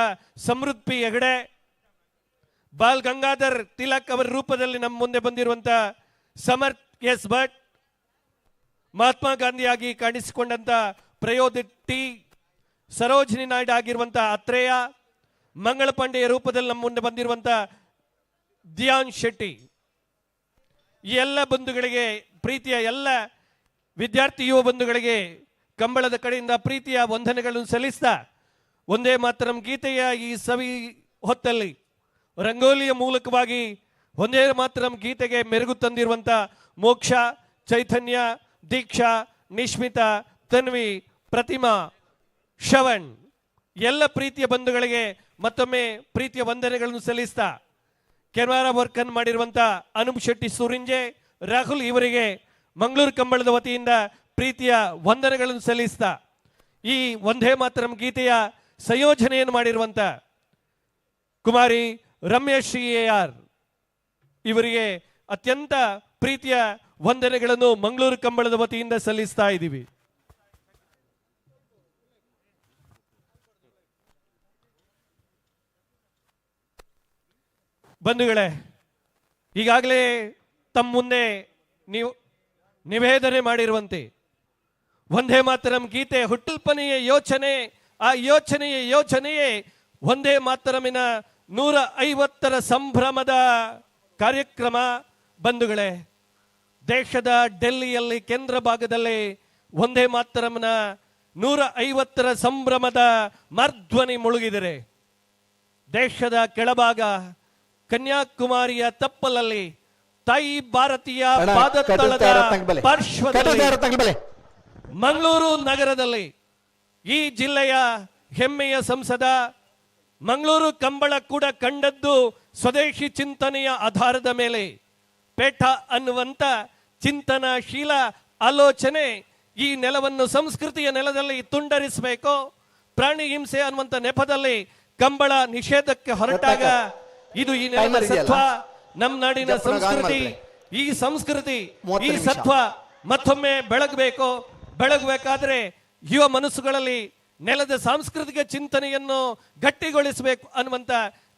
ಸಮೃದ್ಧ ಪಿ ಹೆಗಡೆ, ಬಾಲ್ ಗಂಗಾಧರ್ ತಿಲಕ್ ಅವರ ರೂಪದಲ್ಲಿ ನಮ್ಮ ಮುಂದೆ ಬಂದಿರುವಂಥ ಸಮರ್ಥ್ ಎಸ್ ಭಟ್, ಮಹಾತ್ಮ ಗಾಂಧಿಯಾಗಿ ಕಾಣಿಸಿಕೊಂಡಂಥ ಪ್ರಯೋದಿತ್ ಟಿ, ಸರೋಜಿನಿ ನಾಯ್ಡು ಆಗಿರುವಂಥ ಅತ್ರೇಯ, ಮಂಗಳ ಪಾಂಡೆಯ ರೂಪದಲ್ಲಿ ನಮ್ಮ ಮುಂದೆ ಬಂದಿರುವಂಥ ಧ್ಯಾನ್ ಶೆಟ್ಟಿ, ಈ ಎಲ್ಲ ಬಂಧುಗಳಿಗೆ, ಪ್ರೀತಿಯ ಎಲ್ಲ ವಿದ್ಯಾರ್ಥಿ ಯುವ ಬಂಧುಗಳಿಗೆ ಕಂಬಳದ ಕಡೆಯಿಂದ ಪ್ರೀತಿಯ ವಂದನೆಗಳನ್ನು ಸಲ್ಲಿಸ್ತಾ, ಒಂದೇ ಮಾತರಂ ಗೀತೆಯ ಈ ಸವಿ ಹೊತ್ತಲ್ಲಿ ರಂಗೋಲಿಯ ಮೂಲಕವಾಗಿ ಒಂದೇ ಮಾತರಂ ಗೀತೆಗೆ ಮೆರುಗು ತಂದಿರುವಂಥ ಮೋಕ್ಷ, ಚೈತನ್ಯ, ದೀಕ್ಷಾ, ನಿಶ್ಮಿತಾ, ತನ್ವಿ, ಪ್ರತಿಮಾ, ಶ್ರವಣ್ ಎಲ್ಲ ಪ್ರೀತಿಯ ಬಂಧುಗಳಿಗೆ ಮತ್ತೊಮ್ಮೆ ಪ್ರೀತಿಯ ವಂದನೆಗಳನ್ನು ಸಲ್ಲಿಸ್ತಾ, ಕೆನರಾ ವರ್ಕ್ ಅನ್ನು ಮಾಡಿರುವಂಥ ಅನೂಪ್ ಶೆಟ್ಟಿ ಸೂರಿಂಜೆ, ರಾಹುಲ್ ಇವರಿಗೆ ಮಂಗಳೂರು ಕಂಬಳದ ವತಿಯಿಂದ ಪ್ರೀತಿಯ ವಂದನೆಗಳನ್ನು ಸಲ್ಲಿಸ್ತಾ, ಈ ವಂದೇ ಮಾತರಂ ಗೀತೆಯ ಸಂಯೋಜನೆಯನ್ನು ಮಾಡಿರುವಂಥ ಕುಮಾರಿ ರಮ್ಯಶ್ರೀ ಎ ಆರ್ ಇವರಿಗೆ ಅತ್ಯಂತ ಪ್ರೀತಿಯ ವಂದನೆಗಳನ್ನು ಮಂಗಳೂರು ಕಂಬಳದ ವತಿಯಿಂದ ಸಲ್ಲಿಸ್ತಾ ಇದ್ದೀವಿ. ಬಂಧುಗಳೇ, ಈಗಾಗಲೇ ತಮ್ಮ ಮುಂದೆ ನೀವು ನಿವೇದನೆ ಮಾಡಿರುವಂತೆ ವಂದೇ ಮಾತರಂ ಗೀತೆ ಹುಟ್ಟಲ್ಪನೆಯ ಯೋಚನೆ, ಆ ಯೋಚನೆಯ ಯೋಚನೆಯೇ ವಂದೇ ಮಾತರಮಿನ 150ರ ಸಂಭ್ರಮದ ಕಾರ್ಯಕ್ರಮ. ಬಂಧುಗಳೇ, ದೇಶದ ಡೆಲ್ಲಿಯಲ್ಲಿ ಕೇಂದ್ರ ಭಾಗದಲ್ಲಿ ವಂದೇ ಮಾತರಂನ 150ರ ಸಂಭ್ರಮದ ಮಾರ್ಧ್ವನಿ ಮುಳುಗಿದರೆ, ದೇಶದ ಕೆಳಭಾಗ ಕನ್ಯಾಕುಮಾರಿಯ ತಪ್ಪಲಲ್ಲಿ ತಾಯಿ ಭಾರತೀಯ ಪಾದತಳದ ಪಾರ್ಶ್ವದಲ್ಲಿ ಮಂಗಳೂರು ನಗರದಲ್ಲಿ ಈ ಜಿಲ್ಲೆಯ ಹೆಮ್ಮೆಯ ಸಂಸದ, ಮಂಗಳೂರು ಕಂಬಳ ಕೂಡ ಕಂಡದ್ದು ಸ್ವದೇಶಿ ಚಿಂತನೆಯ ಆಧಾರದ ಮೇಲೆ. ಪೇಠ ಅನ್ನುವಂಥ ಚಿಂತನಾಶೀಲ ಆಲೋಚನೆ ಈ ನೆಲವನ್ನು ಸಂಸ್ಕೃತಿಯ ನೆಲದಲ್ಲಿ ತುಂಡರಿಸಬೇಕು. ಪ್ರಾಣಿ ಹಿಂಸೆ ಅನ್ನುವಂಥ ನೆಪದಲ್ಲಿ ಕಂಬಳ ನಿಷೇಧಕ್ಕೆ ಹೊರಟಾಗ ಇದು ಈ ನೆಲದ ಸತ್ವ, ನಮ್ಮ ನಾಡಿನ ಸಂಸ್ಕೃತಿ, ಈ ಸಂಸ್ಕೃತಿ, ಈ ಸತ್ವ ಮತ್ತೊಮ್ಮೆ ಬೆಳಗಬೇಕು. ಬೆಳಗಬೇಕಾದ್ರೆ ಯುವ ಮನಸ್ಸುಗಳಲ್ಲಿ ನೆಲದ ಸಾಂಸ್ಕೃತಿಕ ಚಿಂತನೆಯನ್ನು ಗಟ್ಟಿಗೊಳಿಸಬೇಕು ಅನ್ನುವಂಥ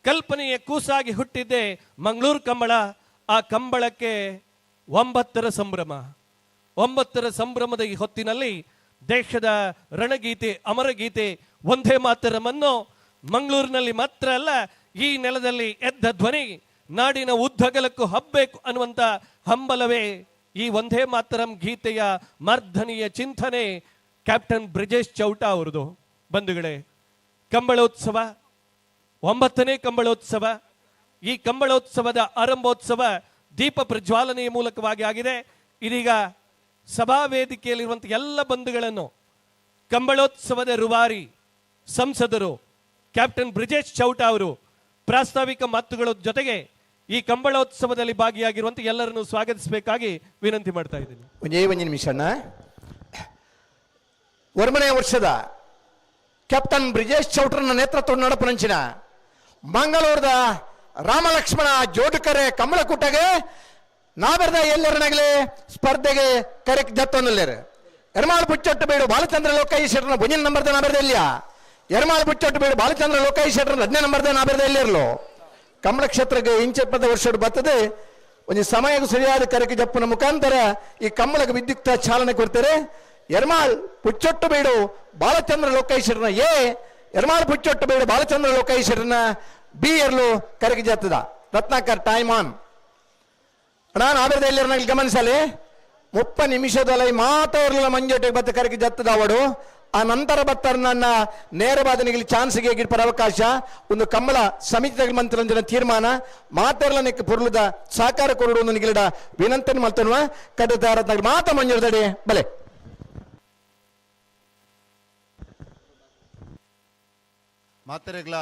ಕಲ್ಪನೆಯ ಕೂಸಾಗಿ ಹುಟ್ಟಿದ್ದೆ ಮಂಗಳೂರು ಕಂಬಳ. ಆ ಕಂಬಳಕ್ಕೆ 9ರ ಸಂಭ್ರಮ. 9ರ ಸಂಭ್ರಮದ ಈ ಹೊತ್ತಿನಲ್ಲಿ ದೇಶದ ರಣಗೀತೆ, ಅಮರಗೀತೆ ವಂದೇ ಮಾತರಮನ್ನು ಮಂಗಳೂರಿನಲ್ಲಿ ಮಾತ್ರ ಅಲ್ಲ, ಈ ನೆಲದಲ್ಲಿ ಎದ್ದ ಧ್ವನಿ ನಾಡಿನ ಉದ್ದಗಲಕ್ಕೂ ಹಬ್ಬಬೇಕು ಅನ್ನುವಂಥ ಹಂಬಲವೇ ಈ ಒಂದೇ ಮಾತರಂ ಗೀತೆಯ ಮರ್ಧನಿಯ ಚಿಂತನೆ ಕ್ಯಾಪ್ಟನ್ ಬ್ರಿಜೇಶ್ ಚೌಟ ಅವರದು. ಬಂಧುಗಳೇ, ಕಂಬಳೋತ್ಸವ 9ನೇ ಕಂಬಳೋತ್ಸವ. ಈ ಕಂಬಳೋತ್ಸವದ ಆರಂಭೋತ್ಸವ ದೀಪ ಪ್ರಜ್ವಾಲನೆಯ ಮೂಲಕವಾಗಿ ಆಗಿದೆ. ಇದೀಗ ಸಭಾ ವೇದಿಕೆಯಲ್ಲಿರುವಂಥ ಎಲ್ಲ ಬಂಧುಗಳನ್ನು ಕಂಬಳೋತ್ಸವದ ರೂವಾರಿ ಸಂಸದರು ಕ್ಯಾಪ್ಟನ್ ಬ್ರಿಜೇಶ್ ಚೌಟ ಅವರು ಪ್ರಾಸ್ತಾವಿಕ ಮಾತುಗಳ ಜೊತೆಗೆ ಈ ಕಂಬಳೋತ್ಸವದಲ್ಲಿ ಭಾಗಿಯಾಗಿರುವಂಥ ಎಲ್ಲರನ್ನು ಸ್ವಾಗತಿಸಬೇಕಾಗಿ ವಿನಂತಿ ಮಾಡ್ತಾ ಇದ್ದೀನಿ. ಒಂದೇ ಒಂದು ನಿಮಿಷ. 1ನೇ ವರ್ಷದ ಕ್ಯಾಪ್ಟನ್ ಬ್ರಿಜೇಶ್ ಚೌಟ್ರನ ನೇತೃತ್ವ ನಡಪನಂಚಿನ ಮಂಗಳೂರದ ರಾಮಲಕ್ಷ್ಮಣ ಜೋಡುಕರೆ ಕಮಲಕೂಟಗೆ ನಾವೆರದ ಎಲ್ಲರನಾಗಲಿ ಸ್ಪರ್ಧೆಗೆ ಕರೆ ಜತ್ತೊಂದಲ್ಲೇರು. ಎರ್ಮಾಳ್ ಬುಚ್ಚೊಟ್ಟು ಬೇಡು ಬಾಲಚಂದ್ರ ಲೋಕಾಯಿ ಶೆಟ್ಟರ್ನ ಮುಂದಿನ ನಂಬರ್ದ ನಾವೆರದ ಇಲ್ಲಿಯ. ಎರ್ಮಾಳ್ ಬುಚ್ಚೊಟ್ಟು ಬೇಡು ಬಾಲಚಂದ್ರ ಲೋಕಾಯಿ ಶೆಟ್ಟರ್ನ 10ನೇ ನಂಬರ್ದ ನಾವೆರದ ಎಲ್ಲಿರಲು. ಕಮಲ ಕ್ಷೇತ್ರಕ್ಕೆ ಇಂಚೆಪ್ಪದ ವರ್ಷ ಬರ್ತದೆ. ಒಂದು ಸಮಯಕ್ಕೆ ಸರಿಯಾದ ಕರೆಗೆ ಜಪ್ಪನ ಮುಖಾಂತರ ಈ ಕಮಲಕ್ಕೆ ವಿದ್ಯುಕ್ತ ಚಾಲನೆ ಕೊಡ್ತಾರೆ. ಎರ್ಮಾಳ್ ಪುಚ್ಚೊಟ್ಟು ಬೇಡು ಬಾಲಚಂದ್ರ ಲೋಕಾಯಿ ಶೆಟ್ಟರ್ನ ಎ, ಎರ್ಮಾಳ್ ಪುಚ್ಚೊಟ್ಟು ಬೇಡು ಬಾಲಚಂದ್ರ ಲೋಕಾಯಿ ಶೆಟ್ಟರ್ನ ಬಿ ಎರ್ಲು ಕರೆಗೆ ಜತ್ತದ. ರತ್ನಾಕರ್ ಟೈಮ್ ಆನ್. ನಾನು ಆಬಿರದ ಎಲ್ಲರನ್ನ ಗಮನಿಸಲಿ. 30 ನಿಮಿಷದಲ್ಲಿ ಮಾತಾಡಲಿಲ್ಲ ಮಂಜೊಟ್ಟಿಗೆ ಬತ್ತ ಕರೆಗೆ ಜತ್ತದ ಅವಡು. ಆ ನಂತರ ಬತ್ತರ ನನ್ನ ನೇರವಾದ ನಿಗಲಿ ಚಾನ್ಸ್ಗೆ ಗಿಡ್ಪರ ಅವಕಾಶ. ಒಂದು ಕಮ್ಮಲ ಸಮಿತಿ ಮಂತ್ರಂಜನ ತೀರ್ಮಾನ ಮಾತಾಡಲ ಪೊರುಳುದ ಸಹಕಾರ ಕೊರಡು ಒಂದು ನಿಗಲಿಡ ವಿನಂತನ ಮಲ್ತನುವ ಕಡ್ಡ ಮಾತ ಮಂಜುರ್ದಡಿ ಬಲೆ. ಮಾತರೆಗ್ಲ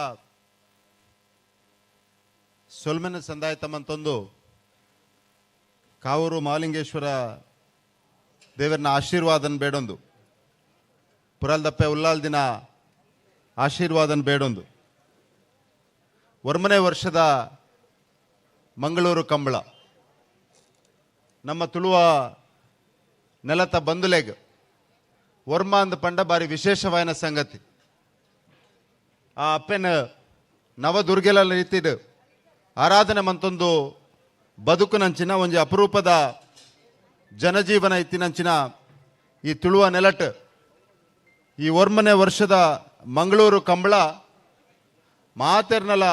ಸೊಲ್ಮೆನ ಸಂದಾಯತಮ್ಮಂತೊಂದು ಕಾವೂರು ಮಹಾಲಿಂಗೇಶ್ವರ ದೇವರನ್ನ ಆಶೀರ್ವಾದನ ಬೇಡೊಂದು, ಪುರಲ್ದಪ್ಪೆ ಉಲ್ಲಾಲ್ ದಿನ ಆಶೀರ್ವಾದನ ಬೇಡೊಂದು. 1ನೇ ವರ್ಷದ ಮಂಗಳೂರು ಕಂಬಳ ನಮ್ಮ ತುಳುವ ನೆಲತ ಬಂದುಲೆಗ್ ವರ್ಮ ಅಂದ ಪಂಡ ಬಾರಿ ವಿಶೇಷವಾಯನ ಸಂಗತಿ. ಆ ಅಪ್ಪೆನ ನವದುರ್ಗೆಲ ರೀತಿಡ್ ಆರಾಧನೆ ಮಂತೊಂದು ಬದುಕುನಂಚಿನ ಒಂಜಿ ಅಪರೂಪದ ಜನಜೀವನ ಇತ್ತಿನಂಚಿನ ಈ ತುಳುವ ನೆಲಟ್ ಈ 1ನೇ ವರ್ಷದ ಮಂಗಳೂರು ಕಂಬಳ ಮಾತೆರ್ನಲ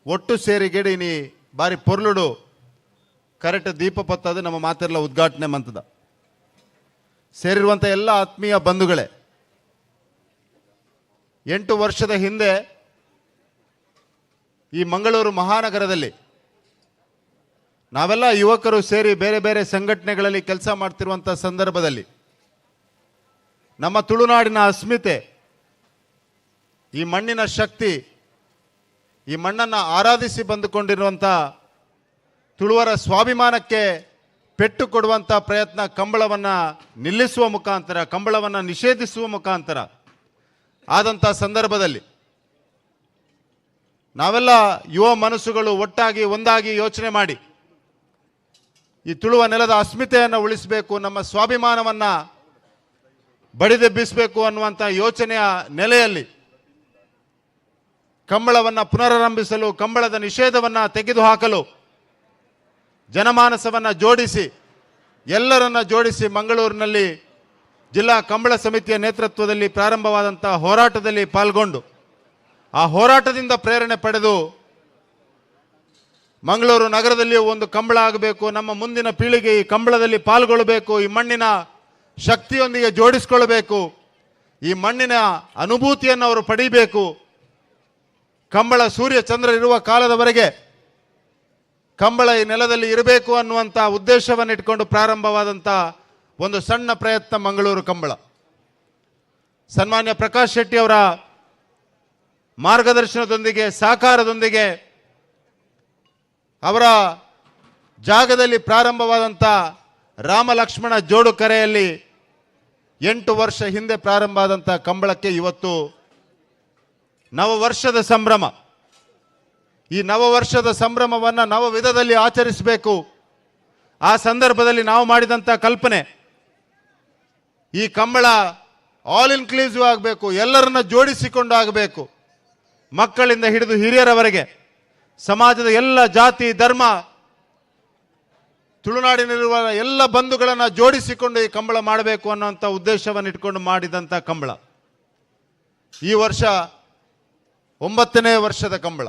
ಒಟ್ಟು ಸೇರಿಗೆಡಿ ನೀ ಬಾರಿ ಪೊರ್ಲುಡು ಕರೆಕ್ಟ್ ದೀಪ ಪತ್ತದು ನಮ್ಮ ಮಾತೆರ್ಲ ಉದ್ಘಾಟನೆ ಮಂತದ. ಸೇರಿರುವಂಥ ಎಲ್ಲ ಆತ್ಮೀಯ ಬಂಧುಗಳೇ, 8 ವರ್ಷದ ಹಿಂದೆ ಈ ಮಂಗಳೂರು ಮಹಾನಗರದಲ್ಲಿ ನಾವೆಲ್ಲ ಯುವಕರು ಸೇರಿ ಬೇರೆ ಬೇರೆ ಸಂಘಟನೆಗಳಲ್ಲಿ ಕೆಲಸ ಮಾಡ್ತಿರುವಂಥ ಸಂದರ್ಭದಲ್ಲಿ ನಮ್ಮ ತುಳುನಾಡಿನ ಅಸ್ಮಿತೆ, ಈ ಮಣ್ಣಿನ ಶಕ್ತಿ, ಈ ಮಣ್ಣನ್ನು ಆರಾಧಿಸಿ ಬಂದುಕೊಂಡಿರುವಂಥ ತುಳುವರ ಸ್ವಾಭಿಮಾನಕ್ಕೆ ಪೆಟ್ಟು ಕೊಡುವಂಥ ಪ್ರಯತ್ನ ಕಂಬಳವನ್ನು ನಿಲ್ಲಿಸುವ ಮುಖಾಂತರ, ಕಂಬಳವನ್ನು ನಿಷೇಧಿಸುವ ಮುಖಾಂತರ ಆದಂಥ ಸಂದರ್ಭದಲ್ಲಿ ನಾವೆಲ್ಲ ಯುವ ಮನಸ್ಸುಗಳು ಒಟ್ಟಾಗಿ ಒಂದಾಗಿ ಯೋಚನೆ ಮಾಡಿ ಈ ತುಳುವ ನೆಲದ ಅಸ್ಮಿತೆಯನ್ನು ಉಳಿಸಬೇಕು, ನಮ್ಮ ಸ್ವಾಭಿಮಾನವನ್ನು ಬಡಿದೆಬ್ಬಿಸಬೇಕು ಅನ್ನುವಂಥ ಯೋಚನೆಯ ನೆಲೆಯಲ್ಲಿ ಕಂಬಳವನ್ನು ಪುನರಾರಂಭಿಸಲು, ಕಂಬಳದ ನಿಷೇಧವನ್ನು ತೆಗೆದುಹಾಕಲು ಜನಮಾನಸವನ್ನು ಜೋಡಿಸಿ, ಎಲ್ಲರನ್ನ ಜೋಡಿಸಿ ಮಂಗಳೂರಿನಲ್ಲಿ ಜಿಲ್ಲಾ ಕಂಬಳ ಸಮಿತಿಯ ನೇತೃತ್ವದಲ್ಲಿ ಪ್ರಾರಂಭವಾದಂಥ ಹೋರಾಟದಲ್ಲಿ ಪಾಲ್ಗೊಂಡು ಆ ಹೋರಾಟದಿಂದ ಪ್ರೇರಣೆ ಪಡೆದು ಮಂಗಳೂರು ನಗರದಲ್ಲಿಯೂ ಒಂದು ಕಂಬಳ ಆಗಬೇಕು, ನಮ್ಮ ಮುಂದಿನ ಪೀಳಿಗೆ ಈ ಕಂಬಳದಲ್ಲಿ ಪಾಲ್ಗೊಳ್ಳಬೇಕು, ಈ ಮಣ್ಣಿನ ಶಕ್ತಿಯೊಂದಿಗೆ ಜೋಡಿಸಿಕೊಳ್ಳಬೇಕು, ಈ ಮಣ್ಣಿನ ಅನುಭೂತಿಯನ್ನು ಅವರು ಪಡೀಬೇಕು. ಕಂಬಳ ಸೂರ್ಯ ಚಂದ್ರ ಇರುವ ಕಾಲದವರೆಗೆ ಕಂಬಳ ಈ ನೆಲದಲ್ಲಿ ಇರಬೇಕು ಅನ್ನುವಂಥ ಉದ್ದೇಶವನ್ನು ಇಟ್ಕೊಂಡು ಪ್ರಾರಂಭವಾದಂಥ ಒಂದು ಸಣ್ಣ ಪ್ರಯತ್ನ ಮಂಗಳೂರು ಕಂಬಳ. ಸನ್ಮಾನ್ಯ ಪ್ರಕಾಶ್ ಶೆಟ್ಟಿ ಅವರ ಮಾರ್ಗದರ್ಶನದೊಂದಿಗೆ, ಸಹಕಾರದೊಂದಿಗೆ ಅವರ ಜಾಗದಲ್ಲಿ ಪ್ರಾರಂಭವಾದಂಥ ರಾಮ ಲಕ್ಷ್ಮಣ ಜೋಡುಕರೆಯಲ್ಲಿ 8 ವರ್ಷ ಹಿಂದೆ ಪ್ರಾರಂಭ ಆದಂಥ ಕಂಬಳಕ್ಕೆ ಇವತ್ತು ನವವರ್ಷದ ಸಂಭ್ರಮ. ಈ ನವವರ್ಷದ ಸಂಭ್ರಮವನ್ನು ನವ ವಿಧದಲ್ಲಿ ಆಚರಿಸಬೇಕು. ಆ ಸಂದರ್ಭದಲ್ಲಿ ನಾವು ಮಾಡಿದಂಥ ಕಲ್ಪನೆ, ಈ ಕಂಬಳ ಆಲ್ ಇನ್ಕ್ಲೂಸಿವ್ ಆಗಬೇಕು, ಎಲ್ಲರನ್ನ ಜೋಡಿಸಿಕೊಂಡು ಆಗಬೇಕು, ಮಕ್ಕಳಿಂದ ಹಿಡಿದು ಹಿರಿಯರವರೆಗೆ, ಸಮಾಜದ ಎಲ್ಲ ಜಾತಿ ಧರ್ಮ ತುಳುನಾಡಿನಲ್ಲಿರುವ ಎಲ್ಲ ಬಂಧುಗಳನ್ನು ಜೋಡಿಸಿಕೊಂಡು ಈ ಕಂಬಳ ಮಾಡಬೇಕು ಅನ್ನುವಂಥ ಉದ್ದೇಶವನ್ನು ಇಟ್ಕೊಂಡು ಮಾಡಿದಂಥ ಕಂಬಳ ಈ ವರ್ಷ 9ನೇ ವರ್ಷದ ಕಂಬಳ.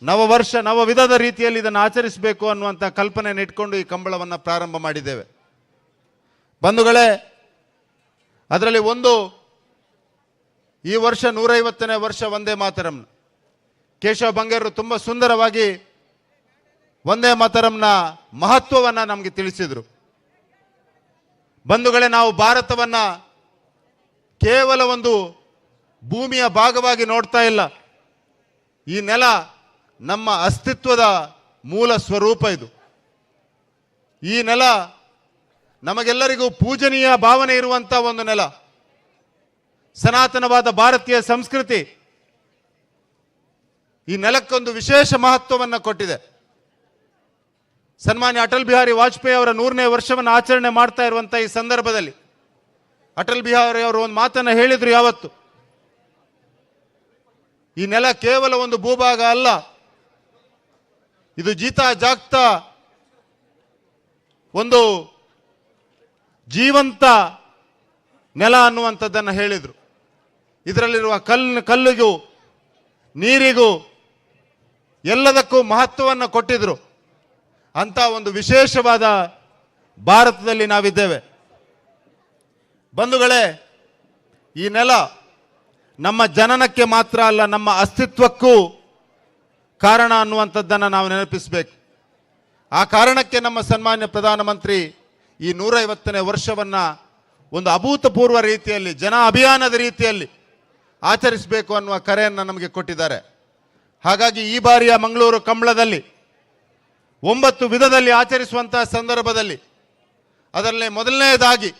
ನವವರ್ಷ ನವವಿಧದ ರೀತಿಯಲ್ಲಿ ಇದನ್ನು ಆಚರಿಸಬೇಕು ಅನ್ನುವಂಥ ಕಲ್ಪನೆಯನ್ನು ಇಟ್ಕೊಂಡು ಈ ಕಂಬಳವನ್ನು ಪ್ರಾರಂಭ ಮಾಡಿದ್ದೇವೆ. ಬಂಧುಗಳೇ, ಅದರಲ್ಲಿ ಒಂದು ಈ ವರ್ಷ 150ನೇ ವರ್ಷ ವಂದೇ ಮಾತರಂ. ಕೇಶವ ಬಂಗೇರರು ತುಂಬ ಸುಂದರವಾಗಿ ವಂದೇ ಮಾತರಂನ ಮಹತ್ವವನ್ನು ನಮಗೆ ತಿಳಿಸಿದರು. ಬಂಧುಗಳೇ, ನಾವು ಭಾರತವನ್ನು ಕೇವಲ ಒಂದು ಭೂಮಿಯ ಭಾಗವಾಗಿ ನೋಡ್ತಾ ಇಲ್ಲ. ಈ ನೆಲ ನಮ್ಮ ಅಸ್ತಿತ್ವದ ಮೂಲ ಸ್ವರೂಪ ಇದು. ಈ ನೆಲ ನಮಗೆಲ್ಲರಿಗೂ ಪೂಜನೀಯ ಭಾವನೆ ಇರುವಂಥ ಒಂದು ನೆಲ. ಸನಾತನವಾದ ಭಾರತೀಯ ಸಂಸ್ಕೃತಿ ಈ ನೆಲಕ್ಕೊಂದು ವಿಶೇಷ ಮಹತ್ವವನ್ನು ಕೊಟ್ಟಿದೆ. ಸನ್ಮಾನ್ಯ ಅಟಲ್ ಬಿಹಾರಿ ವಾಜಪೇಯಿ ಅವರ 100ನೇ ವರ್ಷವನ್ನು ಆಚರಣೆ ಮಾಡ್ತಾ ಇರುವಂಥ ಈ ಸಂದರ್ಭದಲ್ಲಿ ಅಟಲ್ ಬಿಹಾರಿ ಅವರು ಒಂದು ಮಾತನ್ನು ಹೇಳಿದರು ಯಾವತ್ತು, ಈ ನೆಲ ಕೇವಲ ಒಂದು ಭೂಭಾಗ ಅಲ್ಲ, ಇದು ಜೀತಾ ಜಾಗ್ತಾ ಒಂದು ಜೀವಂತ ನೆಲ ಅನ್ನುವಂಥದ್ದನ್ನು ಹೇಳಿದರು. ಇದರಲ್ಲಿರುವ ಕಲ್ಲಿಗೂ ನೀರಿಗೂ ಎಲ್ಲದಕ್ಕೂ ಮಹತ್ವವನ್ನು ಕೊಟ್ಟಿದ್ರು. ಅಂಥ ಒಂದು ವಿಶೇಷವಾದ ಭಾರತದಲ್ಲಿ ನಾವಿದ್ದೇವೆ. ಬಂಧುಗಳೇ, ಈ ನೆಲ ನಮ್ಮ ಜನನಕ್ಕೆ ಮಾತ್ರ ಅಲ್ಲ, ನಮ್ಮ ಅಸ್ತಿತ್ವಕ್ಕೂ ಕಾರಣ ಅನ್ನುವಂಥದ್ದನ್ನು ನಾವು ನೆನಪಿಸಬೇಕು. ಆ ಕಾರಣಕ್ಕೆ ನಮ್ಮ ಸನ್ಮಾನ್ಯ ಪ್ರಧಾನಮಂತ್ರಿ ಈ 150ನೇ ವರ್ಷವನ್ನು ಒಂದು ಅಭೂತಪೂರ್ವ ರೀತಿಯಲ್ಲಿ, ಜನ ಅಭಿಯಾನದ ರೀತಿಯಲ್ಲಿ ಆಚರಿಸಬೇಕು ಅನ್ನುವ ಕರೆಯನ್ನು ನಮಗೆ ಕೊಟ್ಟಿದ್ದಾರೆ. ಹಾಗಾಗಿ ಈ ಬಾರಿಯ ಮಂಗಳೂರು ಕಂಬಳದಲ್ಲಿ 9 ವಿಧದಲ್ಲಿ ಆಚರಿಸುವಂತಹ ಸಂದರ್ಭದಲ್ಲಿ ಅದರಲ್ಲಿ ಮೊದಲನೆಯದಾಗಿ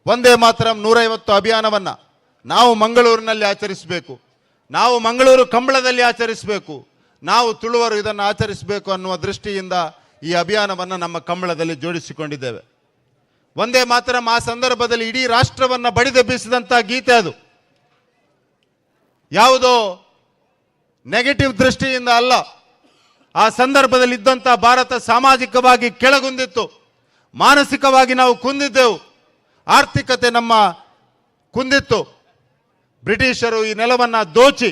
ವಂದೇ ಮಾತರಂ 150 ಅಭಿಯಾನವನ್ನು ನಾವು ಮಂಗಳೂರಿನಲ್ಲಿ ಆಚರಿಸಬೇಕು, ನಾವು ಮಂಗಳೂರು ಕಂಬಳದಲ್ಲಿ ಆಚರಿಸಬೇಕು, ನಾವು ತುಳುವರು ಇದನ್ನು ಆಚರಿಸಬೇಕು ಅನ್ನುವ ದೃಷ್ಟಿಯಿಂದ ಈ ಅಭಿಯಾನವನ್ನು ನಮ್ಮ ಕಂಬಳದಲ್ಲಿ ಜೋಡಿಸಿಕೊಂಡಿದ್ದೇವೆ. ವಂದೇ ಮಾತರಂ ಆ ಸಂದರ್ಭದಲ್ಲಿ ಇಡೀ ರಾಷ್ಟ್ರವನ್ನು ಬಡಿದೆಬ್ಬಿಸಿದಂಥ ಗೀತೆ ಅದು. ಯಾವುದೋ ನೆಗೆಟಿವ್ ದೃಷ್ಟಿಯಿಂದ ಅಲ್ಲ, ಆ ಸಂದರ್ಭದಲ್ಲಿ ಇದ್ದಂಥ ಭಾರತ ಸಾಮಾಜಿಕವಾಗಿ ಕೆಳಗುಂದಿತ್ತು, ಮಾನಸಿಕವಾಗಿ ನಾವು ಕುಂದಿದ್ದೆವು, ಆರ್ಥಿಕತೆ ನಮ್ಮ ಕುಂದಿತ್ತು. ಬ್ರಿಟಿಷರು ಈ ನೆಲವನ್ನು ದೋಚಿ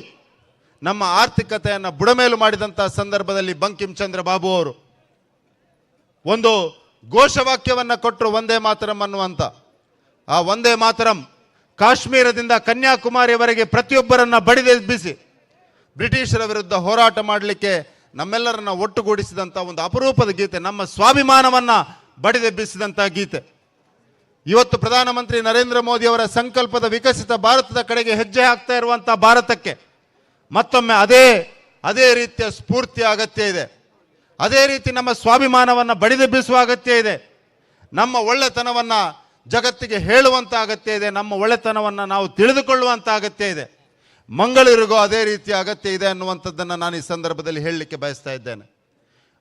ನಮ್ಮ ಆರ್ಥಿಕತೆಯನ್ನು ಬುಡಮೇಲು ಮಾಡಿದಂಥ ಸಂದರ್ಭದಲ್ಲಿ ಬಂಕಿಂ ಚಂದ್ರ ಬಾಬು ಅವರು ಒಂದು ಘೋಷವಾಕ್ಯವನ್ನು ಕೊಟ್ಟರು, ವಂದೇ ಮಾತರಂ ಅನ್ನುವಂಥ. ಆ ವಂದೇ ಮಾತರಂ ಕಾಶ್ಮೀರದಿಂದ ಕನ್ಯಾಕುಮಾರಿಯವರೆಗೆ ಪ್ರತಿಯೊಬ್ಬರನ್ನ ಬಡಿದೆಬ್ಬಿಸಿ ಬ್ರಿಟಿಷರ ವಿರುದ್ಧ ಹೋರಾಟ ಮಾಡಲಿಕ್ಕೆ ನಮ್ಮೆಲ್ಲರನ್ನ ಒಟ್ಟುಗೂಡಿಸಿದಂಥ ಒಂದು ಅಪರೂಪದ ಗೀತೆ, ನಮ್ಮ ಸ್ವಾಭಿಮಾನವನ್ನು ಬಡಿದೆಬ್ಬಿಸಿದಂಥ ಗೀತೆ. ಇವತ್ತು ಪ್ರಧಾನಮಂತ್ರಿ ನರೇಂದ್ರ ಮೋದಿಯವರ ಸಂಕಲ್ಪದ ವಿಕಸಿತ ಭಾರತದ ಕಡೆಗೆ ಹೆಜ್ಜೆ ಹಾಕ್ತಾ ಇರುವಂಥ ಭಾರತಕ್ಕೆ ಮತ್ತೊಮ್ಮೆ ಅದೇ ರೀತಿಯ ಸ್ಫೂರ್ತಿಯ ಅಗತ್ಯ ಇದೆ. ಅದೇ ರೀತಿ ನಮ್ಮ ಸ್ವಾಭಿಮಾನವನ್ನು ಬಡಿದೆಬ್ಬಿಸುವ ಅಗತ್ಯ ಇದೆ. ನಮ್ಮ ಒಳ್ಳೆತನವನ್ನು ಜಗತ್ತಿಗೆ ಹೇಳುವಂಥ ಅಗತ್ಯ ಇದೆ. ನಮ್ಮ ಒಳ್ಳೆತನವನ್ನು ನಾವು ತಿಳಿದುಕೊಳ್ಳುವಂಥ ಅಗತ್ಯ ಇದೆ. ಮಂಗಳೂರಿಗೂ ಅದೇ ರೀತಿಯ ಅಗತ್ಯ ಇದೆ ಅನ್ನುವಂಥದ್ದನ್ನು ನಾನು ಈ ಸಂದರ್ಭದಲ್ಲಿ ಹೇಳಲಿಕ್ಕೆ ಬಯಸ್ತಾ ಇದ್ದೇನೆ.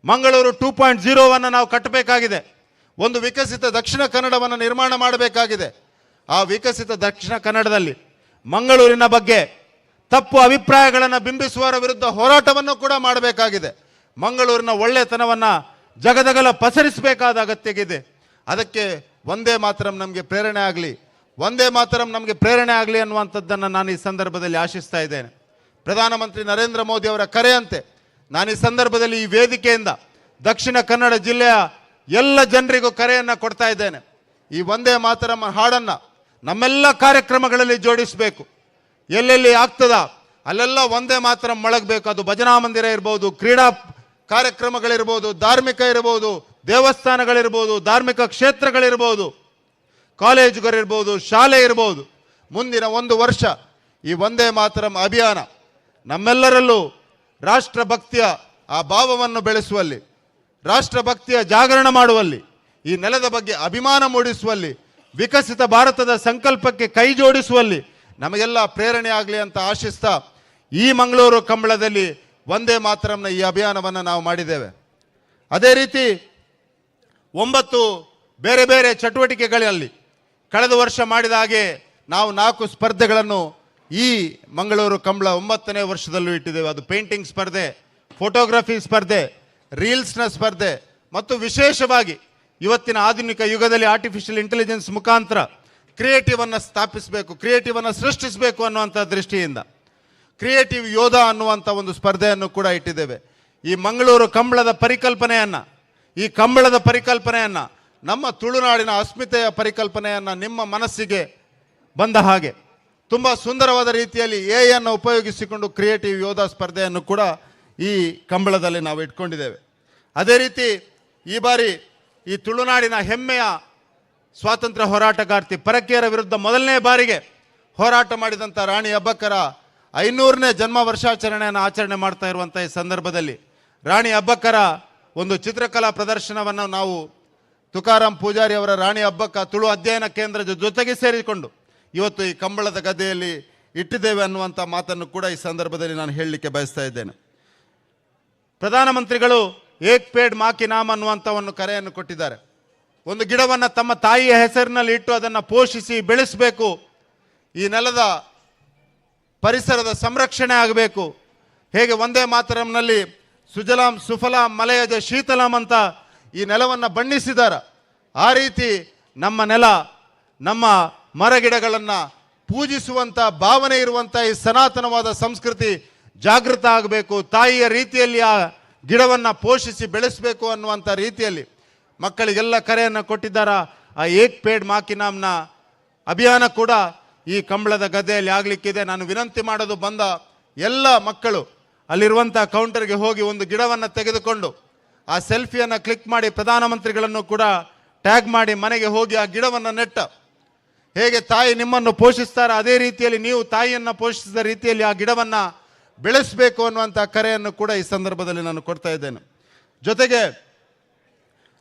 ಮಂಗಳೂರು 2.0ವನ್ನು ನಾವು ಕಟ್ಟಬೇಕಾಗಿದೆ. ಒಂದು ವಿಕಸಿತ ದಕ್ಷಿಣ ಕನ್ನಡವನ್ನು ನಿರ್ಮಾಣ ಮಾಡಬೇಕಾಗಿದೆ. ಆ ವಿಕಸಿತ ದಕ್ಷಿಣ ಕನ್ನಡದಲ್ಲಿ ಮಂಗಳೂರಿನ ಬಗ್ಗೆ ತಪ್ಪು ಅಭಿಪ್ರಾಯಗಳನ್ನು ಬಿಂಬಿಸುವವರ ವಿರುದ್ಧ ಹೋರಾಟವನ್ನು ಕೂಡ ಮಾಡಬೇಕಾಗಿದೆ. ಮಂಗಳೂರಿನ ಒಳ್ಳೆತನವನ್ನು ಜಗದಗಲ ಪಸರಿಸಬೇಕಾದ ಅಗತ್ಯವಿದೆ. ಅದಕ್ಕೆ ವಂದೇ ಮಾತರಂ ನಮಗೆ ಪ್ರೇರಣೆ ಆಗಲಿ, ವಂದೇ ಮಾತರಂ ನಮಗೆ ಪ್ರೇರಣೆ ಆಗಲಿ ಅನ್ನುವಂಥದ್ದನ್ನು ನಾನು ಈ ಸಂದರ್ಭದಲ್ಲಿ ಆಶಿಸ್ತಾ ಇದ್ದೇನೆ. ಪ್ರಧಾನಮಂತ್ರಿ ನರೇಂದ್ರ ಮೋದಿ ಅವರ ಕರೆಯಂತೆ ನಾನು ಈ ಸಂದರ್ಭದಲ್ಲಿ ಈ ವೇದಿಕೆಯಿಂದ ದಕ್ಷಿಣ ಕನ್ನಡ ಜಿಲ್ಲೆಯ ಎಲ್ಲ ಜನರಿಗೂ ಕರೆಯನ್ನು ಕೊಡ್ತಾ ಇದ್ದೇನೆ. ಈ ವಂದೇ ಮಾತರಂ ಹಾಡನ್ನು ನಮ್ಮೆಲ್ಲ ಕಾರ್ಯಕ್ರಮಗಳಲ್ಲಿ ಜೋಡಿಸಬೇಕು. ಎಲ್ಲೆಲ್ಲಿ ಆಗ್ತದ ಅಲ್ಲೆಲ್ಲ ವಂದೇ ಮಾತರಂ ಮೊಳಗಬೇಕು. ಅದು ಭಜನಾ ಮಂದಿರ ಇರ್ಬೋದು, ಕ್ರೀಡಾ ಕಾರ್ಯಕ್ರಮಗಳಿರ್ಬೋದು, ಧಾರ್ಮಿಕ ಇರ್ಬೋದು, ದೇವಸ್ಥಾನಗಳಿರ್ಬೋದು, ಧಾರ್ಮಿಕ ಕ್ಷೇತ್ರಗಳಿರ್ಬೋದು, ಕಾಲೇಜುಗಳಿರ್ಬೋದು, ಶಾಲೆ ಇರ್ಬೋದು. ಮುಂದಿನ ಒಂದು ವರ್ಷ ಈ ವಂದೇ ಮಾತರಂ ಅಭಿಯಾನ ನಮ್ಮೆಲ್ಲರಲ್ಲೂ ರಾಷ್ಟ್ರಭಕ್ತಿಯ ಆ ಭಾವವನ್ನು ಬೆಳೆಸುವಲ್ಲಿ, ರಾಷ್ಟ್ರಭಕ್ತಿಯ ಜಾಗರಣ ಮಾಡುವಲ್ಲಿ, ಈ ನೆಲದ ಬಗ್ಗೆ ಅಭಿಮಾನ ಮೂಡಿಸುವಲ್ಲಿ, ವಿಕಸಿತ ಭಾರತದ ಸಂಕಲ್ಪಕ್ಕೆ ಕೈ ಜೋಡಿಸುವಲ್ಲಿ ನಮಗೆಲ್ಲ ಪ್ರೇರಣೆ ಆಗಲಿ ಅಂತ ಆಶಿಸ್ತಾ ಈ ಮಂಗಳೂರು ಕಂಬಳದಲ್ಲಿ ವಂದೇ ಮಾತರಂನ ಈ ಅಭಿಯಾನವನ್ನು ನಾವು ಮಾಡಿದ್ದೇವೆ. ಅದೇ ರೀತಿ 9 ಬೇರೆ ಬೇರೆ ಚಟುವಟಿಕೆಗಳಲ್ಲಿ ಕಳೆದ ವರ್ಷ ಮಾಡಿದ ಹಾಗೆ ನಾವು 4 ಸ್ಪರ್ಧೆಗಳನ್ನು ಈ ಮಂಗಳೂರು ಕಂಬಳ 9ನೇ ವರ್ಷದಲ್ಲೂ ಇಟ್ಟಿದ್ದೇವೆ. ಅದು ಪೇಂಟಿಂಗ್ ಸ್ಪರ್ಧೆ, ಫೋಟೋಗ್ರಫಿ ಸ್ಪರ್ಧೆ, ರೀಲ್ಸ್ನ ಸ್ಪರ್ಧೆ ಮತ್ತು ವಿಶೇಷವಾಗಿ ಇವತ್ತಿನ ಆಧುನಿಕ ಯುಗದಲ್ಲಿ ಆರ್ಟಿಫಿಷಿಯಲ್ ಇಂಟೆಲಿಜೆನ್ಸ್ ಮುಖಾಂತರ ಕ್ರಿಯೇಟಿವನ್ನು ಸ್ಥಾಪಿಸಬೇಕು, ಕ್ರಿಯೇಟಿವನ್ನು ಸೃಷ್ಟಿಸಬೇಕು ಅನ್ನುವಂಥ ದೃಷ್ಟಿಯಿಂದ Creative ಯೋಧ ಅನ್ನುವಂಥ ಒಂದು ಸ್ಪರ್ಧೆಯನ್ನು ಕೂಡ ಇಟ್ಟಿದ್ದೇವೆ. ಈ ಮಂಗಳೂರು ಕಂಬಳದ ಪರಿಕಲ್ಪನೆಯನ್ನು, ಈ ಕಂಬಳದ ಪರಿಕಲ್ಪನೆಯನ್ನು, ನಮ್ಮ ತುಳುನಾಡಿನ ಅಸ್ಮಿತೆಯ ಪರಿಕಲ್ಪನೆಯನ್ನು ನಿಮ್ಮ ಮನಸ್ಸಿಗೆ ಬಂದ ಹಾಗೆ ತುಂಬ ಸುಂದರವಾದ ರೀತಿಯಲ್ಲಿ ಎ ಅನ್ನು ಉಪಯೋಗಿಸಿಕೊಂಡು ಕ್ರಿಯೇಟಿವ್ ಯೋಧ ಸ್ಪರ್ಧೆಯನ್ನು ಕೂಡ ಈ ಕಂಬಳದಲ್ಲಿ ನಾವು ಇಟ್ಕೊಂಡಿದ್ದೇವೆ. ಅದೇ ರೀತಿ ಈ ಬಾರಿ ಈ ತುಳುನಾಡಿನ ಹೆಮ್ಮೆಯ ಸ್ವಾತಂತ್ರ್ಯ ಹೋರಾಟಗಾರ್ತಿ, ಪರಕೀಯರ ವಿರುದ್ಧ ಮೊದಲನೇ ಬಾರಿಗೆ ಹೋರಾಟ ಮಾಡಿದಂಥ ರಾಣಿ ಅಬ್ಬಕ್ಕರ 500ನೇ ಜನ್ಮ ವರ್ಷಾಚರಣೆಯನ್ನು ಆಚರಣೆ ಮಾಡ್ತಾ ಇರುವಂಥ ಈ ಸಂದರ್ಭದಲ್ಲಿ ರಾಣಿ ಅಬ್ಬಕ್ಕರ ಒಂದು ಚಿತ್ರಕಲಾ ಪ್ರದರ್ಶನವನ್ನು ನಾವು ತುಕಾರಾಮ್ ಪೂಜಾರಿ ಅವರ ರಾಣಿ ಅಬ್ಬಕ್ಕ ತುಳು ಅಧ್ಯಯನ ಕೇಂದ್ರದ ಜೊತೆಗೆ ಸೇರಿಕೊಂಡು ಇವತ್ತು ಈ ಕಂಬಳದ ಗದ್ದೆಯಲ್ಲಿ ಇಟ್ಟಿದ್ದೇವೆ ಅನ್ನುವಂಥ ಮಾತನ್ನು ಕೂಡ ಈ ಸಂದರ್ಭದಲ್ಲಿ ನಾನು ಹೇಳಲಿಕ್ಕೆ ಬಯಸ್ತಾ ಇದ್ದೇನೆ. ಪ್ರಧಾನಮಂತ್ರಿಗಳು ಏಕ್ ಪೇಡ್ ಮಾಕಿ ನಾಮ್ ಅನ್ನುವಂಥ ಒಂದು ಕರೆಯನ್ನು ಕೊಟ್ಟಿದ್ದಾರೆ. ಒಂದು ಗಿಡವನ್ನು ತಮ್ಮ ತಾಯಿಯ ಹೆಸರಿನಲ್ಲಿ ಇಟ್ಟು ಅದನ್ನು ಪೋಷಿಸಿ ಬೆಳೆಸಬೇಕು, ಈ ನೆಲದ ಪರಿಸರದ ಸಂರಕ್ಷಣೆ ಆಗಬೇಕು. ಹೇಗೆ ಒಂದೇ ಮಾತರಂನಲ್ಲಿ ಸುಜಲಾಂ ಸುಫಲಾಂ ಮಲಯಜ ಶೀತಲಾಂ ಅಂತ ಈ ನೆಲವನ್ನು ಬಣ್ಣಿಸಿದಾರ, ಆ ರೀತಿ ನಮ್ಮ ನೆಲ, ನಮ್ಮ ಮರಗಿಡಗಳನ್ನು ಪೂಜಿಸುವಂಥ ಭಾವನೆ ಇರುವಂಥ ಈ ಸನಾತನವಾದ ಸಂಸ್ಕೃತಿ ಜಾಗೃತ ಆಗಬೇಕು. ತಾಯಿಯ ರೀತಿಯಲ್ಲಿ ಆ ಗಿಡವನ್ನು ಪೋಷಿಸಿ ಬೆಳೆಸಬೇಕು ಅನ್ನುವಂಥ ರೀತಿಯಲ್ಲಿ ಮಕ್ಕಳಿಗೆಲ್ಲ ಕರೆಯನ್ನು ಕೊಟ್ಟಿದ್ದಾರ. ಆ ಏಕ್ ಪೇಡ್ ಮಾಕಿನಾಮ್ನ ಅಭಿಯಾನ ಕೂಡ ಈ ಕಂಬಳದ ಗದ್ದೆಯಲ್ಲಿ ಆಗಲಿಕ್ಕಿದೆ. ನಾನು ವಿನಂತಿ ಮಾಡೋದು, ಬಂದ ಎಲ್ಲ ಮಕ್ಕಳು ಅಲ್ಲಿರುವಂಥ ಕೌಂಟರ್ಗೆ ಹೋಗಿ ಒಂದು ಗಿಡವನ್ನು ತೆಗೆದುಕೊಂಡು ಆ ಸೆಲ್ಫಿಯನ್ನು ಕ್ಲಿಕ್ ಮಾಡಿ ಪ್ರಧಾನಮಂತ್ರಿಗಳನ್ನು ಕೂಡ ಟ್ಯಾಗ್ ಮಾಡಿ ಮನೆಗೆ ಹೋಗಿ ಆ ಗಿಡವನ್ನು ನೆಟ್ಟ ಹೇಗೆ ತಾಯಿ ನಿಮ್ಮನ್ನು ಪೋಷಿಸ್ತಾರೋ ಅದೇ ರೀತಿಯಲ್ಲಿ ನೀವು ತಾಯಿಯನ್ನು ಪೋಷಿಸಿದ ರೀತಿಯಲ್ಲಿ ಆ ಗಿಡವನ್ನು ಬೆಳೆಸಬೇಕು ಅನ್ನುವಂಥ ಕರೆಯನ್ನು ಕೂಡ ಈ ಸಂದರ್ಭದಲ್ಲಿ ನಾನು ಕೊಡ್ತಾ ಇದ್ದೇನೆ. ಜೊತೆಗೆ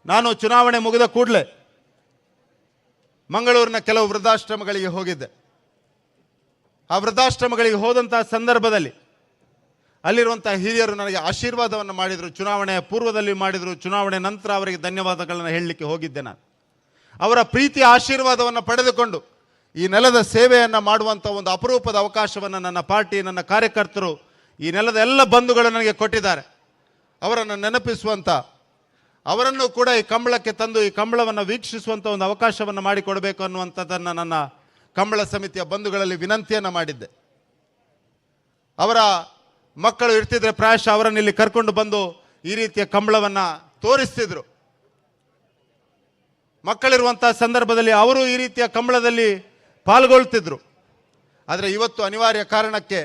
ನಾನು ಚುನಾವಣೆ ಮುಗಿದ ಕೂಡಲೇ ಮಂಗಳೂರಿನ ಕೆಲವು ವೃದ್ಧಾಶ್ರಮಗಳಿಗೆ ಹೋಗಿದ್ದೆ. ಆ ವೃದ್ಧಾಶ್ರಮಗಳಿಗೆ ಹೋದಂಥ ಸಂದರ್ಭದಲ್ಲಿ ಅಲ್ಲಿರುವಂಥ ಹಿರಿಯರು ನನಗೆ ಆಶೀರ್ವಾದವನ್ನು ಮಾಡಿದರು. ಚುನಾವಣೆಯ ಪೂರ್ವದಲ್ಲಿ ಮಾಡಿದರು, ಚುನಾವಣೆ ನಂತರ ಅವರಿಗೆ ಧನ್ಯವಾದಗಳನ್ನು ಹೇಳಲಿಕ್ಕೆ ಹೋಗಿದ್ದೆ ನಾನು. ಅವರ ಪ್ರೀತಿಯ ಆಶೀರ್ವಾದವನ್ನು ಪಡೆದುಕೊಂಡು ಈ ನೆಲದ ಸೇವೆಯನ್ನು ಮಾಡುವಂಥ ಒಂದು ಅಪರೂಪದ ಅವಕಾಶವನ್ನು ನನ್ನ ಪಾರ್ಟಿ, ನನ್ನ ಕಾರ್ಯಕರ್ತರು, ಈ ನೆಲದ ಎಲ್ಲ ಬಂಧುಗಳು ನನಗೆ ಕೊಟ್ಟಿದ್ದಾರೆ. ಅವರನ್ನು ನೆನಪಿಸುವಂಥ, ಅವರನ್ನು ಕೂಡ ಈ ಕಂಬಳಕ್ಕೆ ತಂದು ಈ ಕಂಬಳವನ್ನು ವೀಕ್ಷಿಸುವಂಥ ಒಂದು ಅವಕಾಶವನ್ನು ಮಾಡಿಕೊಡಬೇಕು ಅನ್ನುವಂಥದ್ದನ್ನು ನನ್ನ ಕಂಬಳ ಸಮಿತಿಯ ಬಂಧುಗಳಲ್ಲಿ ವಿನಂತಿಯನ್ನು ಮಾಡಿದ್ದೆ. ಅವರ ಮಕ್ಕಳು ಇರ್ತಿದ್ರೆ ಪ್ರಾಯಶಃ ಅವರನ್ನು ಇಲ್ಲಿ ಕರ್ಕೊಂಡು ಬಂದು ಈ ರೀತಿಯ ಕಂಬಳವನ್ನು ತೋರಿಸ್ತಿದ್ರು. ಮಕ್ಕಳಿರುವಂಥ ಸಂದರ್ಭದಲ್ಲಿ ಅವರು ಈ ರೀತಿಯ ಕಂಬಳದಲ್ಲಿ ಪಾಲ್ಗೊಳ್ತಿದ್ರು. ಆದರೆ ಇವತ್ತು ಅನಿವಾರ್ಯ ಕಾರಣಕ್ಕೆ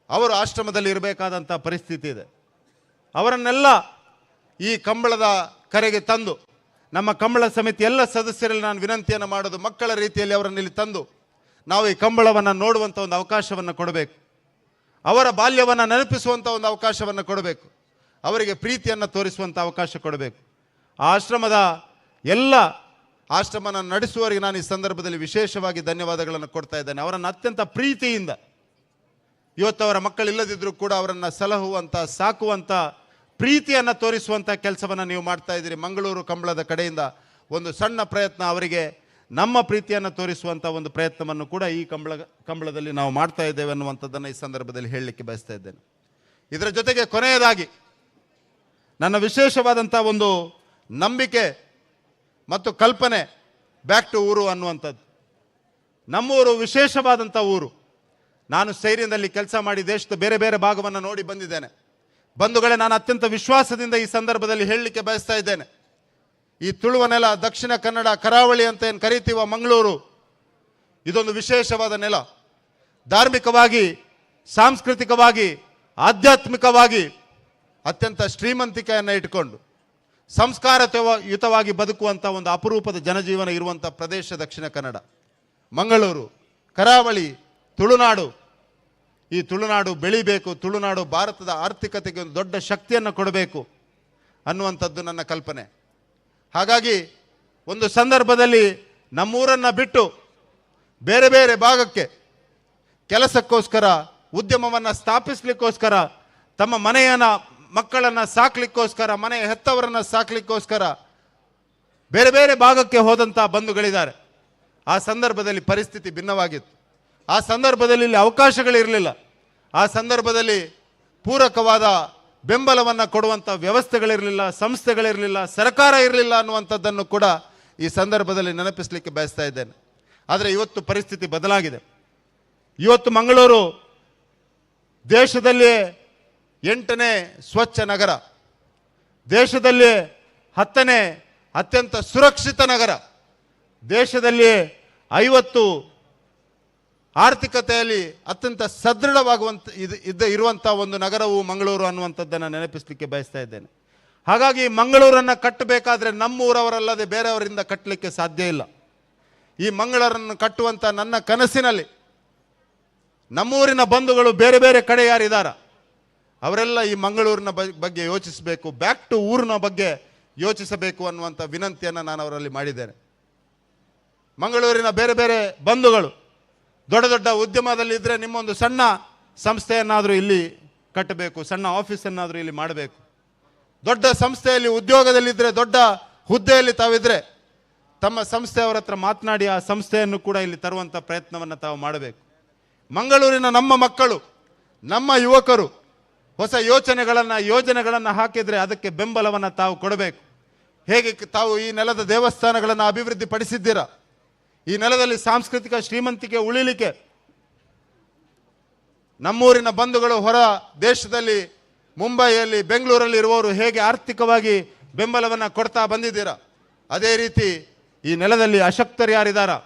ಅವರು ಆಶ್ರಮದಲ್ಲಿ ಇರಬೇಕಾದಂಥ ಪರಿಸ್ಥಿತಿ ಇದೆ. ಅವರನ್ನೆಲ್ಲ ಈ ಕಂಬಳದ ಕರೆಗೆ ತಂದು ನಮ್ಮ ಕಂಬಳ ಸಮಿತಿ ಎಲ್ಲ ಸದಸ್ಯರಲ್ಲಿ ನಾನು ವಿನಂತಿಯನ್ನು ಮಾಡೋದು, ಮಕ್ಕಳ ರೀತಿಯಲ್ಲಿ ಅವರನ್ನು ಇಲ್ಲಿ ತಂದು ನಾವು ಈ ಕಂಬಳವನ್ನು ನೋಡುವಂಥ ಒಂದು ಅವಕಾಶವನ್ನು ಕೊಡಬೇಕು, ಅವರ ಬಾಲ್ಯವನ್ನು ನೆನಪಿಸುವಂಥ ಒಂದು ಅವಕಾಶವನ್ನು ಕೊಡಬೇಕು, ಅವರಿಗೆ ಪ್ರೀತಿಯನ್ನು ತೋರಿಸುವಂಥ ಅವಕಾಶ ಕೊಡಬೇಕು. ಆ ಆಶ್ರಮದ ಎಲ್ಲ ಆಶ್ರಮನ ನಡೆಸುವವರಿಗೆ ನಾನು ಈ ಸಂದರ್ಭದಲ್ಲಿ ವಿಶೇಷವಾಗಿ ಧನ್ಯವಾದಗಳನ್ನು ಕೊಡ್ತಾ ಇದ್ದೇನೆ. ಅವರನ್ನು ಅತ್ಯಂತ ಪ್ರೀತಿಯಿಂದ, ಇವತ್ತು ಅವರ ಮಕ್ಕಳಿಲ್ಲದಿದ್ದರೂ ಕೂಡ ಅವರನ್ನು ಸಲಹುವಂಥ, ಸಾಕುವಂಥ, ಪ್ರೀತಿಯನ್ನು ತೋರಿಸುವಂಥ ಕೆಲಸವನ್ನು ನೀವು ಮಾಡ್ತಾ ಇದ್ದೀರಿ. ಮಂಗಳೂರು ಕಂಬಳದ ಕಡೆಯಿಂದ ಒಂದು ಸಣ್ಣ ಪ್ರಯತ್ನ, ಅವರಿಗೆ ನಮ್ಮ ಪ್ರೀತಿಯನ್ನು ತೋರಿಸುವಂಥ ಒಂದು ಪ್ರಯತ್ನವನ್ನು ಕೂಡ ಈ ಕಂಬಳದಲ್ಲಿ ನಾವು ಮಾಡ್ತಾ ಇದ್ದೇವೆ ಅನ್ನುವಂಥದ್ದನ್ನು ಈ ಸಂದರ್ಭದಲ್ಲಿ ಹೇಳಲಿಕ್ಕೆ ಬಯಸ್ತಾ ಇದ್ದೇನೆ. ಇದರ ಜೊತೆಗೆ ಕೊನೆಯದಾಗಿ ನನ್ನ ವಿಶೇಷವಾದಂಥ ಒಂದು ನಂಬಿಕೆ ಮತ್ತು ಕಲ್ಪನೆ, ಬ್ಯಾಕ್ ಟು ಊರು ಅನ್ನುವಂಥದ್ದು. ನಮ್ಮೂರು ವಿಶೇಷವಾದಂಥ ಊರು. ನಾನು ಸೈರಿನಲ್ಲಿ ಕೆಲಸ ಮಾಡಿ ದೇಶದ ಬೇರೆ ಬೇರೆ ಭಾಗವನ್ನು ನೋಡಿ ಬಂದಿದ್ದೇನೆ. ಬಂಧುಗಳೇ, ನಾನು ಅತ್ಯಂತ ವಿಶ್ವಾಸದಿಂದ ಈ ಸಂದರ್ಭದಲ್ಲಿ ಹೇಳಲಿಕ್ಕೆ ಬಯಸ್ತಾ ಇದ್ದೇನೆ, ಈ ತುಳುವ ನೆಲ, ದಕ್ಷಿಣ ಕನ್ನಡ ಕರಾವಳಿ ಅಂತ ಏನು ಕರಿತೀವ ಮಂಗಳೂರು, ಇದೊಂದು ವಿಶೇಷವಾದ ನೆಲ. ಧಾರ್ಮಿಕವಾಗಿ, ಸಾಂಸ್ಕೃತಿಕವಾಗಿ, ಆಧ್ಯಾತ್ಮಿಕವಾಗಿ ಅತ್ಯಂತ ಶ್ರೀಮಂತಿಕೆಯನ್ನು ಇಟ್ಕೊಂಡು ಸಂಸ್ಕಾರಯುತವಾಗಿ ಬದುಕುವಂಥ ಒಂದು ಅಪರೂಪದ ಜನಜೀವನ ಇರುವಂಥ ಪ್ರದೇಶ ದಕ್ಷಿಣ ಕನ್ನಡ, ಮಂಗಳೂರು, ಕರಾವಳಿ, ತುಳುನಾಡು. ಈ ತುಳುನಾಡು ಬೆಳಿಬೇಕು, ತುಳುನಾಡು ಭಾರತದ ಆರ್ಥಿಕತೆಗೆ ಒಂದು ದೊಡ್ಡ ಶಕ್ತಿಯನ್ನು ಕೊಡಬೇಕು ಅನ್ನುವಂಥದ್ದು ನನ್ನ ಕಲ್ಪನೆ. ಹಾಗಾಗಿ ಒಂದು ಸಂದರ್ಭದಲ್ಲಿ ನಮ್ಮೂರನ್ನು ಬಿಟ್ಟು ಬೇರೆ ಬೇರೆ ಭಾಗಕ್ಕೆ ಕೆಲಸಕ್ಕೋಸ್ಕರ, ಉದ್ಯಮವನ್ನು ಸ್ಥಾಪಿಸಲಿಕ್ಕೋಸ್ಕರ, ತಮ್ಮ ಮನೆಯನ್ನು, ಮಕ್ಕಳನ್ನು ಸಾಕಲಿಕ್ಕೋಸ್ಕರ, ಮನೆಯ ಹೆತ್ತವರನ್ನು ಸಾಕಲಿಕ್ಕೋಸ್ಕರ ಬೇರೆ ಬೇರೆ ಭಾಗಕ್ಕೆ ಹೋದಂಥ ಬಂಧುಗಳಿದ್ದಾರೆ. ಆ ಸಂದರ್ಭದಲ್ಲಿ ಪರಿಸ್ಥಿತಿ ಭಿನ್ನವಾಗಿತ್ತು. ಆ ಸಂದರ್ಭದಲ್ಲಿ ಇಲ್ಲಿ ಅವಕಾಶಗಳಿರಲಿಲ್ಲ. ಆ ಸಂದರ್ಭದಲ್ಲಿ ಪೂರಕವಾದ ಬೆಂಬಲವನ್ನು ಕೊಡುವಂಥ ವ್ಯವಸ್ಥೆಗಳಿರಲಿಲ್ಲ, ಸಂಸ್ಥೆಗಳಿರಲಿಲ್ಲ, ಸರ್ಕಾರ ಇರಲಿಲ್ಲ ಅನ್ನುವಂಥದ್ದನ್ನು ಕೂಡ ಈ ಸಂದರ್ಭದಲ್ಲಿ ನೆನಪಿಸಲಿಕ್ಕೆ ಬಯಸ್ತಾ ಇದ್ದೇನೆ. ಆದರೆ ಇವತ್ತು ಪರಿಸ್ಥಿತಿ ಬದಲಾಗಿದೆ. ಇವತ್ತು ಮಂಗಳೂರು ದೇಶದಲ್ಲಿಯೇ 8ನೇ ಸ್ವಚ್ಛ ನಗರ, ದೇಶದಲ್ಲಿಯೇ 10ನೇ ಅತ್ಯಂತ ಸುರಕ್ಷಿತ ನಗರ, ದೇಶದಲ್ಲಿಯೇ 50 ಆರ್ಥಿಕತೆಯಲ್ಲಿ ಅತ್ಯಂತ ಸದೃಢವಾಗುವಂಥ ಇರುವಂಥ ಒಂದು ನಗರವು ಮಂಗಳೂರು ಅನ್ನುವಂಥದ್ದನ್ನು ನೆನಪಿಸಲಿಕ್ಕೆ ಬಯಸ್ತಾ ಇದ್ದೇನೆ. ಹಾಗಾಗಿ ಮಂಗಳೂರನ್ನು ಕಟ್ಟಬೇಕಾದ್ರೆ ನಮ್ಮೂರವರಲ್ಲದೆ ಬೇರೆಯವರಿಂದ ಕಟ್ಟಲಿಕ್ಕೆ ಸಾಧ್ಯ ಇಲ್ಲ. ಈ ಮಂಗಳೂರನ್ನು ಕಟ್ಟುವಂಥ ನನ್ನ ಕನಸಿನಲ್ಲಿ ನಮ್ಮೂರಿನ ಬಂಧುಗಳು ಬೇರೆ ಬೇರೆ ಕಡೆ ಯಾರಿದ್ದಾರ ಅವರೆಲ್ಲ ಈ ಮಂಗಳೂರಿನ ಬಗ್ಗೆ ಯೋಚಿಸಬೇಕು, ಬ್ಯಾಕ್ ಟು ಊರಿನ ಬಗ್ಗೆ ಯೋಚಿಸಬೇಕು ಅನ್ನುವಂಥ ವಿನಂತಿಯನ್ನು ನಾನು ಅವರಲ್ಲಿ ಮಾಡಿದ್ದೇನೆ. ಮಂಗಳೂರಿನ ಬೇರೆ ಬೇರೆ ಬಂಧುಗಳು ದೊಡ್ಡ ದೊಡ್ಡ ಉದ್ಯಮದಲ್ಲಿ ಇದ್ದರೆ ನಿಮ್ಮೊಂದು ಸಣ್ಣ ಸಂಸ್ಥೆಯನ್ನಾದರೂ ಇಲ್ಲಿ ಕಟ್ಟಬೇಕು, ಸಣ್ಣ ಆಫೀಸನ್ನಾದರೂ ಇಲ್ಲಿ ಮಾಡಬೇಕು. ದೊಡ್ಡ ಸಂಸ್ಥೆಯಲ್ಲಿ ಉದ್ಯೋಗದಲ್ಲಿದ್ದರೆ, ದೊಡ್ಡ ಹುದ್ದೆಯಲ್ಲಿ ತಾವಿದ್ದರೆ ತಮ್ಮ ಸಂಸ್ಥೆಯವರ ಹತ್ರ ಮಾತನಾಡಿ ಆ ಸಂಸ್ಥೆಯನ್ನು ಕೂಡ ಇಲ್ಲಿ ತರುವಂಥ ಪ್ರಯತ್ನವನ್ನು ತಾವು ಮಾಡಬೇಕು. ಮಂಗಳೂರಿನ ನಮ್ಮ ಮಕ್ಕಳು, ನಮ್ಮ ಯುವಕರು ಹೊಸ ಯೋಚನೆಗಳನ್ನು, ಯೋಜನೆಗಳನ್ನು ಹಾಕಿದರೆ ಅದಕ್ಕೆ ಬೆಂಬಲವನ್ನು ತಾವು ಕೊಡಬೇಕು. ಹೇಗೆ ತಾವು ಈ ನೆಲದ ದೇವಸ್ಥಾನಗಳನ್ನು ಅಭಿವೃದ್ಧಿ ಪಡಿಸಿದ್ದೀರಾ, ಈ ನೆಲದಲ್ಲಿ ಸಾಂಸ್ಕೃತಿಕ ಶ್ರೀಮಂತಿಕೆ ಉಳಿಲಿಕ್ಕೆ ನಮ್ಮೂರಿನ ಬಂಧುಗಳು ಹೊರ ದೇಶದಲ್ಲಿ, ಮುಂಬೈಯಲ್ಲಿ, ಬೆಂಗಳೂರಲ್ಲಿ ಇರುವವರು ಹೇಗೆ ಆರ್ಥಿಕವಾಗಿ ಬೆಂಬಲವನ್ನು ಕೊಡ್ತಾ ಬಂದಿದ್ದೀರಾ, ಅದೇ ರೀತಿ ಈ ನೆಲದಲ್ಲಿ ಅಶಕ್ತರು ಯಾರಿದ್ದಾರಾ,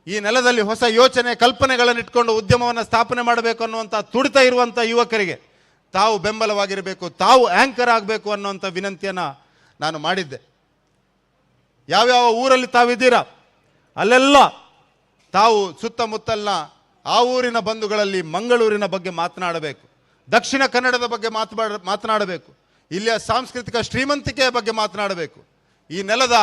ಈ ನೆಲದಲ್ಲಿ ಹೊಸ ಯೋಚನೆ ಕಲ್ಪನೆಗಳನ್ನು ಇಟ್ಕೊಂಡು ಉದ್ಯಮವನ್ನು ಸ್ಥಾಪನೆ ಮಾಡಬೇಕು ಅನ್ನುವಂಥ ತುಡಿತ ಇರುವಂಥ ಯುವಕರಿಗೆ ತಾವು ಬೆಂಬಲವಾಗಿರಬೇಕು, ತಾವು ಆ್ಯಂಕರ್ ಆಗಬೇಕು ಅನ್ನುವಂಥ ವಿನಂತಿಯನ್ನು ನಾನು ಮಾಡಿದ್ದೆ. ಯಾವ್ಯಾವ ಊರಲ್ಲಿ ತಾವಿದ್ದೀರಾ ಅಲ್ಲೆಲ್ಲ ತಾವು ಸುತ್ತಮುತ್ತಲಿನ ಆ ಊರಿನ ಬಂಧುಗಳಲ್ಲಿ ಮಂಗಳೂರಿನ ಬಗ್ಗೆ ಮಾತನಾಡಬೇಕು, ದಕ್ಷಿಣ ಕನ್ನಡದ ಬಗ್ಗೆ ಮಾತನಾಡಬೇಕು, ಇಲ್ಲಿಯ ಸಾಂಸ್ಕೃತಿಕ ಶ್ರೀಮಂತಿಕೆಯ ಬಗ್ಗೆ ಮಾತನಾಡಬೇಕು, ಈ ನೆಲದ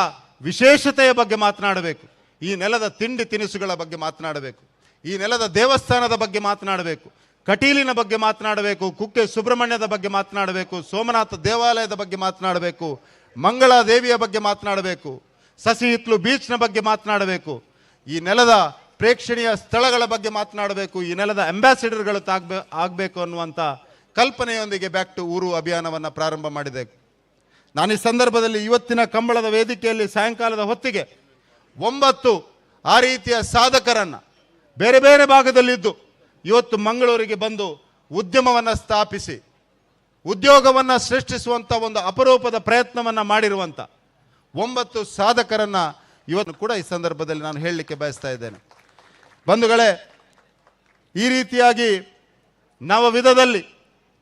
ವಿಶೇಷತೆಯ ಬಗ್ಗೆ ಮಾತನಾಡಬೇಕು, ಈ ನೆಲದ ತಿಂಡಿ ತಿನಿಸುಗಳ ಬಗ್ಗೆ ಮಾತನಾಡಬೇಕು, ಈ ನೆಲದ ದೇವಸ್ಥಾನದ ಬಗ್ಗೆ ಮಾತನಾಡಬೇಕು, ಕಟೀಲಿನ ಬಗ್ಗೆ ಮಾತನಾಡಬೇಕು, ಕುಕ್ಕೆ ಸುಬ್ರಹ್ಮಣ್ಯದ ಬಗ್ಗೆ ಮಾತನಾಡಬೇಕು, ಸೋಮನಾಥ ದೇವಾಲಯದ ಬಗ್ಗೆ ಮಾತನಾಡಬೇಕು, ಮಂಗಳಾದೇವಿಯ ಬಗ್ಗೆ ಮಾತನಾಡಬೇಕು, ಸಸಿಹಿತ್ಲು ಬೀಚ್ನ ಬಗ್ಗೆ ಮಾತನಾಡಬೇಕು, ಈ ನೆಲದ ಪ್ರೇಕ್ಷಣೀಯ ಸ್ಥಳಗಳ ಬಗ್ಗೆ ಮಾತನಾಡಬೇಕು, ಈ ನೆಲದ ಅಂಬಾಸಿಡರ್ಗಳು ಆಗಬೇಕು ಅನ್ನುವಂಥ ಕಲ್ಪನೆಯೊಂದಿಗೆ ಬ್ಯಾಕ್ ಟು ಊರು ಅಭಿಯಾನವನ್ನು ಪ್ರಾರಂಭ ಮಾಡಿದೆ. ನಾನು ಈ ಸಂದರ್ಭದಲ್ಲಿ ಇವತ್ತಿನ ಕಂಬಳದ ವೇದಿಕೆಯಲ್ಲಿ ಸಾಯಂಕಾಲದ ಹೊತ್ತಿಗೆ 9 ಆ ರೀತಿಯ ಸಾಧಕರನ್ನು ಬೇರೆ ಬೇರೆ ಭಾಗದಲ್ಲಿದ್ದು ಇವತ್ತು ಮಂಗಳೂರಿಗೆ ಬಂದು ಉದ್ಯಮವನ್ನು ಸ್ಥಾಪಿಸಿ ಉದ್ಯೋಗವನ್ನು ಸೃಷ್ಟಿಸುವಂಥ ಒಂದು ಅಪರೂಪದ ಪ್ರಯತ್ನವನ್ನು ಮಾಡಿರುವಂಥ 9 ಸಾಧಕರನ್ನು ಇವತ್ತು ಕೂಡ ಈ ಸಂದರ್ಭದಲ್ಲಿ ನಾನು ಹೇಳಲಿಕ್ಕೆ ಬಯಸ್ತಾ ಇದ್ದೇನೆ. ಬಂಧುಗಳೇ, ಈ ರೀತಿಯಾಗಿ ನವವಿಧದಲ್ಲಿ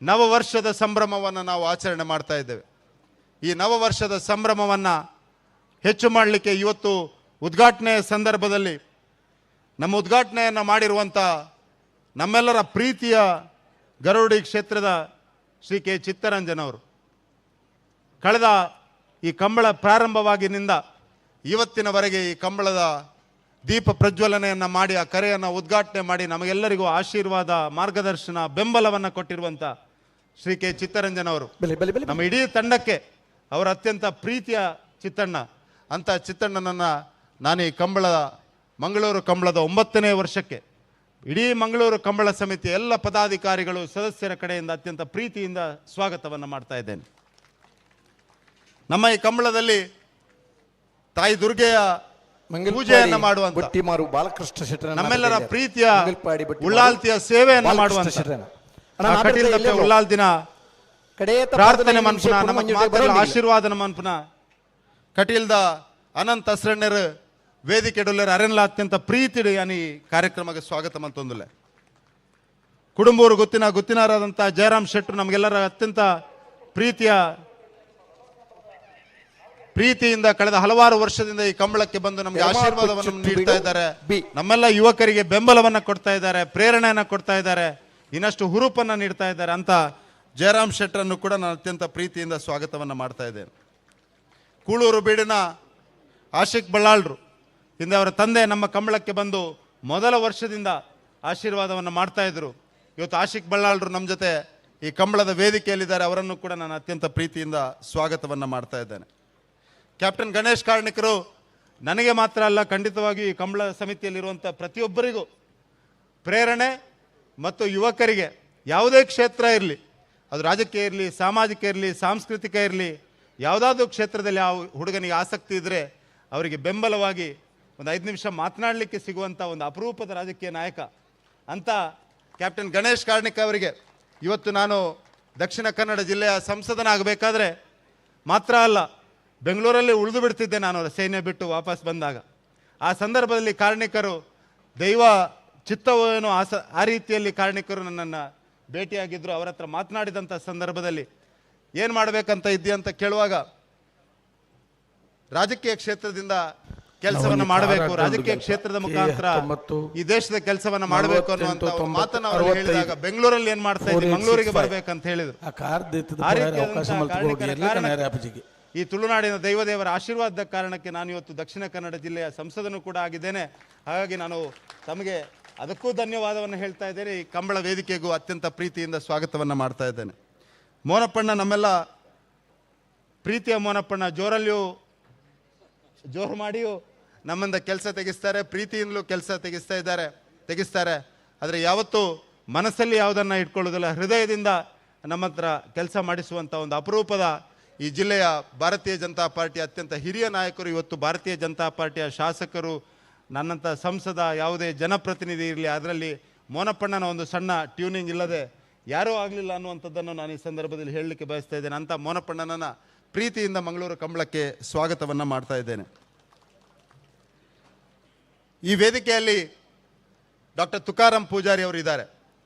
ನವವರ್ಷದ ಸಂಭ್ರಮವನ್ನು ನಾವು ಆಚರಣೆ ಮಾಡ್ತಾ ಇದ್ದೇವೆ. ಈ ನವವರ್ಷದ ಸಂಭ್ರಮವನ್ನು ಹೆಚ್ಚು ಮಾಡಲಿಕ್ಕೆ ಇವತ್ತು ಉದ್ಘಾಟನೆಯ ಸಂದರ್ಭದಲ್ಲಿ ನಮ್ಮ ಉದ್ಘಾಟನೆಯನ್ನು ಮಾಡಿರುವಂಥ ನಮ್ಮೆಲ್ಲರ ಪ್ರೀತಿಯ ಗರುಡಿ ಕ್ಷೇತ್ರದ ಶ್ರೀ ಕೆ ಚಿತ್ತರಂಜನ್ ಅವರು ಕಳೆದ ಈ ಕಂಬಳ ಪ್ರಾರಂಭವಾಗಿನಿಂದ ಇವತ್ತಿನವರೆಗೆ ಈ ಕಂಬಳದ ದೀಪ ಪ್ರಜ್ವಲನೆಯನ್ನು ಮಾಡಿ ಆ ಕರೆಯನ್ನು ಉದ್ಘಾಟನೆ ಮಾಡಿ ನಮಗೆಲ್ಲರಿಗೂ ಆಶೀರ್ವಾದ, ಮಾರ್ಗದರ್ಶನ, ಬೆಂಬಲವನ್ನು ಕೊಟ್ಟಿರುವಂಥ ಶ್ರೀ ಕೆ ಚಿತ್ತರಂಜನ್ ಅವರು ನಮ್ಮ ಇಡೀ ತಂಡಕ್ಕೆ ಅವರ ಅತ್ಯಂತ ಪ್ರೀತಿಯ ಚಿತ್ತಣ್ಣ ಅಂತ ಚಿತ್ತಣ್ಣನನ್ನು ನಾನು ಈ ಕಂಬಳ ಮಂಗಳೂರು ಕಂಬಳದ 9ನೇ ವರ್ಷಕ್ಕೆ ಇಡೀ ಮಂಗಳೂರು ಕಂಬಳ ಸಮಿತಿಯ ಎಲ್ಲ ಪದಾಧಿಕಾರಿಗಳು ಸದಸ್ಯರ ಕಡೆಯಿಂದ ಅತ್ಯಂತ ಪ್ರೀತಿಯಿಂದ ಸ್ವಾಗತವನ್ನು ಮಾಡ್ತಾ ಇದ್ದೇನೆ. ನಮ್ಮ ಈ ಕಂಬಳದಲ್ಲಿ ತಾಯಿ ದುರ್ಗೆಯ ಪೂಜೆಯನ್ನು ಮಾಡುವಂತ ಬಾಲಕೃಷ್ಣ ನಮ್ಮೆಲ್ಲರ ಪ್ರೀತಿಯ ಉಳ್ಳಾಲ್ತಿಯ ಸೇವೆಯನ್ನು ಮಾಡುವಂತ ಉಳ್ಳಾಲ್ತಿನ ಪ್ರಾರ್ಥನೆ ಮನ್ಪುನ, ನಮ್ಮ ಆಶೀರ್ವಾದನ ಮನ್ಪುನ ಕಟೀಲ್ದ ಅನಂತ ಅಸ್ರಣ್ಯರು ವೇದಿಕೆ ಡೊಲ್ಲರ್ ಅರೆನ್ಲ ಅತ್ಯಂತ ಪ್ರೀತಿ ಯಾನಿ ಕಾರ್ಯಕ್ರಮಕ್ಕೆ ಸ್ವಾಗತ ಮಂತೊಂದುಲ್ಲೆ. ಕುಡುಂಬೂರು ಗುತ್ತಿನಾರಾದಂಥ ಜಯರಾಮ್ ಶೆಟ್ಟರು ನಮಗೆಲ್ಲರ ಅತ್ಯಂತ ಪ್ರೀತಿಯಿಂದ ಕಳೆದ ಹಲವಾರು ವರ್ಷದಿಂದ ಈ ಕಂಬಳಕ್ಕೆ ಬಂದು ನಮಗೆ ಆಶೀರ್ವಾದವನ್ನು ನೀಡ್ತಾ ಇದ್ದಾರೆ, ನಮ್ಮೆಲ್ಲ ಯುವಕರಿಗೆ ಬೆಂಬಲವನ್ನು ಕೊಡ್ತಾ ಇದ್ದಾರೆ, ಪ್ರೇರಣೆಯನ್ನು ಕೊಡ್ತಾ ಇದ್ದಾರೆ, ಇನ್ನಷ್ಟು ಹುರುಪನ್ನು ನೀಡ್ತಾ ಇದ್ದಾರೆ ಅಂತ ಜಯರಾಮ್ ಶೆಟ್ಟರನ್ನು ಕೂಡ ನಾನು ಅತ್ಯಂತ ಪ್ರೀತಿಯಿಂದ ಸ್ವಾಗತವನ್ನು ಮಾಡ್ತಾ ಇದ್ದೇನೆ. ಕೂಳೂರು ಬೀಡಿನ ಆಶಿಕ್ ಬಳ್ಳಾಳ್ರು ಹಿಂದೆ ಅವರ ತಂದೆ ನಮ್ಮ ಕಂಬಳಕ್ಕೆ ಬಂದು ಮೊದಲ ವರ್ಷದಿಂದ ಆಶೀರ್ವಾದವನ್ನು ಮಾಡ್ತಾ ಇದ್ರು. ಇವತ್ತು ಆಶಿಕ್ ಬಳ್ಳಾಳ್ರು ನಮ್ಮ ಜೊತೆ ಈ ಕಂಬಳದ ವೇದಿಕೆಯಲ್ಲಿದ್ದಾರೆ, ಅವರನ್ನು ಕೂಡ ನಾನು ಅತ್ಯಂತ ಪ್ರೀತಿಯಿಂದ ಸ್ವಾಗತವನ್ನು ಮಾಡ್ತಾ ಇದ್ದೇನೆ. ಕ್ಯಾಪ್ಟನ್ ಗಣೇಶ್ ಕಾರ್ಣಿಕರು ನನಗೆ ಮಾತ್ರ ಅಲ್ಲ, ಖಂಡಿತವಾಗಿ ಈ ಕಂಬಳ ಸಮಿತಿಯಲ್ಲಿರುವಂಥ ಪ್ರತಿಯೊಬ್ಬರಿಗೂ ಪ್ರೇರಣೆ ಮತ್ತು ಯುವಕರಿಗೆ ಯಾವುದೇ ಕ್ಷೇತ್ರ ಇರಲಿ, ಅದು ರಾಜಕೀಯ ಇರಲಿ, ಸಾಮಾಜಿಕ ಇರಲಿ, ಸಾಂಸ್ಕೃತಿಕ ಇರಲಿ, ಯಾವುದಾದ್ರೂ ಕ್ಷೇತ್ರದಲ್ಲಿ ಆ ಹುಡುಗನಿಗೆ ಆಸಕ್ತಿ ಇದ್ದರೆ ಅವರಿಗೆ ಬೆಂಬಲವಾಗಿ ಒಂದು 5 ನಿಮಿಷ ಮಾತನಾಡಲಿಕ್ಕೆ ಸಿಗುವಂಥ ಒಂದು ಅಪರೂಪದ ರಾಜಕೀಯ ನಾಯಕ ಅಂತ Captain Ganesh Karnik ಅವರಿಗೆ ಇವತ್ತು ನಾನು ದಕ್ಷಿಣ ಕನ್ನಡ ಜಿಲ್ಲೆಯ ಸಂಸದನಾಗಬೇಕಾದ್ರೆ ಮಾತ್ರ ಅಲ್ಲ, ಬೆಂಗಳೂರಲ್ಲಿ ಉಳಿದು ಬಿಡ್ತಿದ್ದೆ ನಾನು ಸೈನ್ಯ ಬಿಟ್ಟು ವಾಪಸ್ ಬಂದಾಗ. ಆ ಸಂದರ್ಭದಲ್ಲಿ ಕಾರ್ಣಿಕರು ದೈವ ಚಿತ್ತವೇನೋ ಆ ರೀತಿಯಲ್ಲಿ ಕಾರ್ಣಿಕರು ನನ್ನನ್ನು ಭೇಟಿಯಾಗಿದ್ದರು. ಅವರ ಹತ್ರ ಮಾತನಾಡಿದಂಥ ಸಂದರ್ಭದಲ್ಲಿ ಏನು ಮಾಡಬೇಕಂತ ಇದ್ದೀಯ ಅಂತ ಕೇಳುವಾಗ, ರಾಜಕೀಯ ಕ್ಷೇತ್ರದಿಂದ ಕೆಲಸವನ್ನು ಮಾಡಬೇಕು, ರಾಜಕೀಯ ಕ್ಷೇತ್ರದ ಮುಖಾಂತರ ಈ ದೇಶದ ಕೆಲಸವನ್ನು ಮಾಡಬೇಕು ಅನ್ನುವಂಥ ಮಾತನ್ನು ಅವರು ಹೇಳಿದಾಗ ಬೆಂಗಳೂರಲ್ಲಿ ಏನ್ ಮಾಡ್ತಾ ಇದ್ದೀವಿ, ಮಂಗಳೂರಿಗೆ ಬರ್ಬೇಕಂತ ಹೇಳಿದ್ರು. ಈ ತುಳುನಾಡಿನ ದೈವದೇವರ ಆಶೀರ್ವಾದದ ಕಾರಣಕ್ಕೆ ನಾನು ಇವತ್ತು ದಕ್ಷಿಣ ಕನ್ನಡ ಜಿಲ್ಲೆಯ ಸಂಸದನು ಕೂಡ ಆಗಿದ್ದೇನೆ. ಹಾಗಾಗಿ ನಾನು ತಮಗೆ ಅದಕ್ಕೂ ಧನ್ಯವಾದವನ್ನು ಹೇಳ್ತಾ ಇದ್ದೇನೆ. ಈ ಕಂಬಳ ವೇದಿಕೆಗೂ ಅತ್ಯಂತ ಪ್ರೀತಿಯಿಂದ ಸ್ವಾಗತವನ್ನು ಮಾಡ್ತಾ ಇದ್ದೇನೆ. ಮೋನಪ್ಪಣ್ಣ, ನಮ್ಮೆಲ್ಲ ಪ್ರೀತಿಯ ಮೋನಪ್ಪಣ್ಣ, ಜೋರಲ್ಲಿಯೂ ಜೋರು ಮಾಡಿಯೂ ನಮ್ಮಿಂದ ಕೆಲಸ ತೆಗೆಸ್ತಾರೆ, ಪ್ರೀತಿಯಿಂದಲೂ ಕೆಲಸ ತೆಗೆಸ್ತಾರೆ. ಆದರೆ ಯಾವತ್ತೂ ಮನಸ್ಸಲ್ಲಿ ಯಾವುದನ್ನು ಇಟ್ಕೊಳ್ಳೋದಿಲ್ಲ, ಹೃದಯದಿಂದ ನಮ್ಮ ಹತ್ರ ಕೆಲಸ ಮಾಡಿಸುವಂಥ ಒಂದು ಅಪರೂಪದ ಈ ಜಿಲ್ಲೆಯ ಭಾರತೀಯ ಜನತಾ ಪಾರ್ಟಿಯ ಅತ್ಯಂತ ಹಿರಿಯ ನಾಯಕರು, ಇವತ್ತು ಭಾರತೀಯ ಜನತಾ ಪಾರ್ಟಿಯ ಶಾಸಕರು, ನನ್ನಂಥ ಸಂಸದ, ಯಾವುದೇ ಜನಪ್ರತಿನಿಧಿ ಇರಲಿ, ಅದರಲ್ಲಿ ಮೋನಪ್ಪಣ್ಣನ ಒಂದು ಸಣ್ಣ ಟ್ಯೂನಿಂಗ್ ಇಲ್ಲದೆ ಯಾರೂ ಆಗಲಿಲ್ಲ ಅನ್ನುವಂಥದ್ದನ್ನು ನಾನು ಈ ಸಂದರ್ಭದಲ್ಲಿ ಹೇಳಲಿಕ್ಕೆ ಬಯಸ್ತಾ ಇದ್ದೇನೆ. ಅಂಥ ಮೋನಪ್ಪಣ್ಣನನ್ನು ಪ್ರೀತಿಯಿಂದ ಮಂಗಳೂರು ಕಂಬಳಕ್ಕೆ ಸ್ವಾಗತವನ್ನು ಮಾಡ್ತಾ ಇದ್ದೇನೆ. ಈ ವೇದಿಕೆಯಲ್ಲಿ ಡಾಕ್ಟರ್ ತುಕಾರಾಮ್ ಪೂಜಾರಿ ಅವರು ಇದ್ದಾರೆ.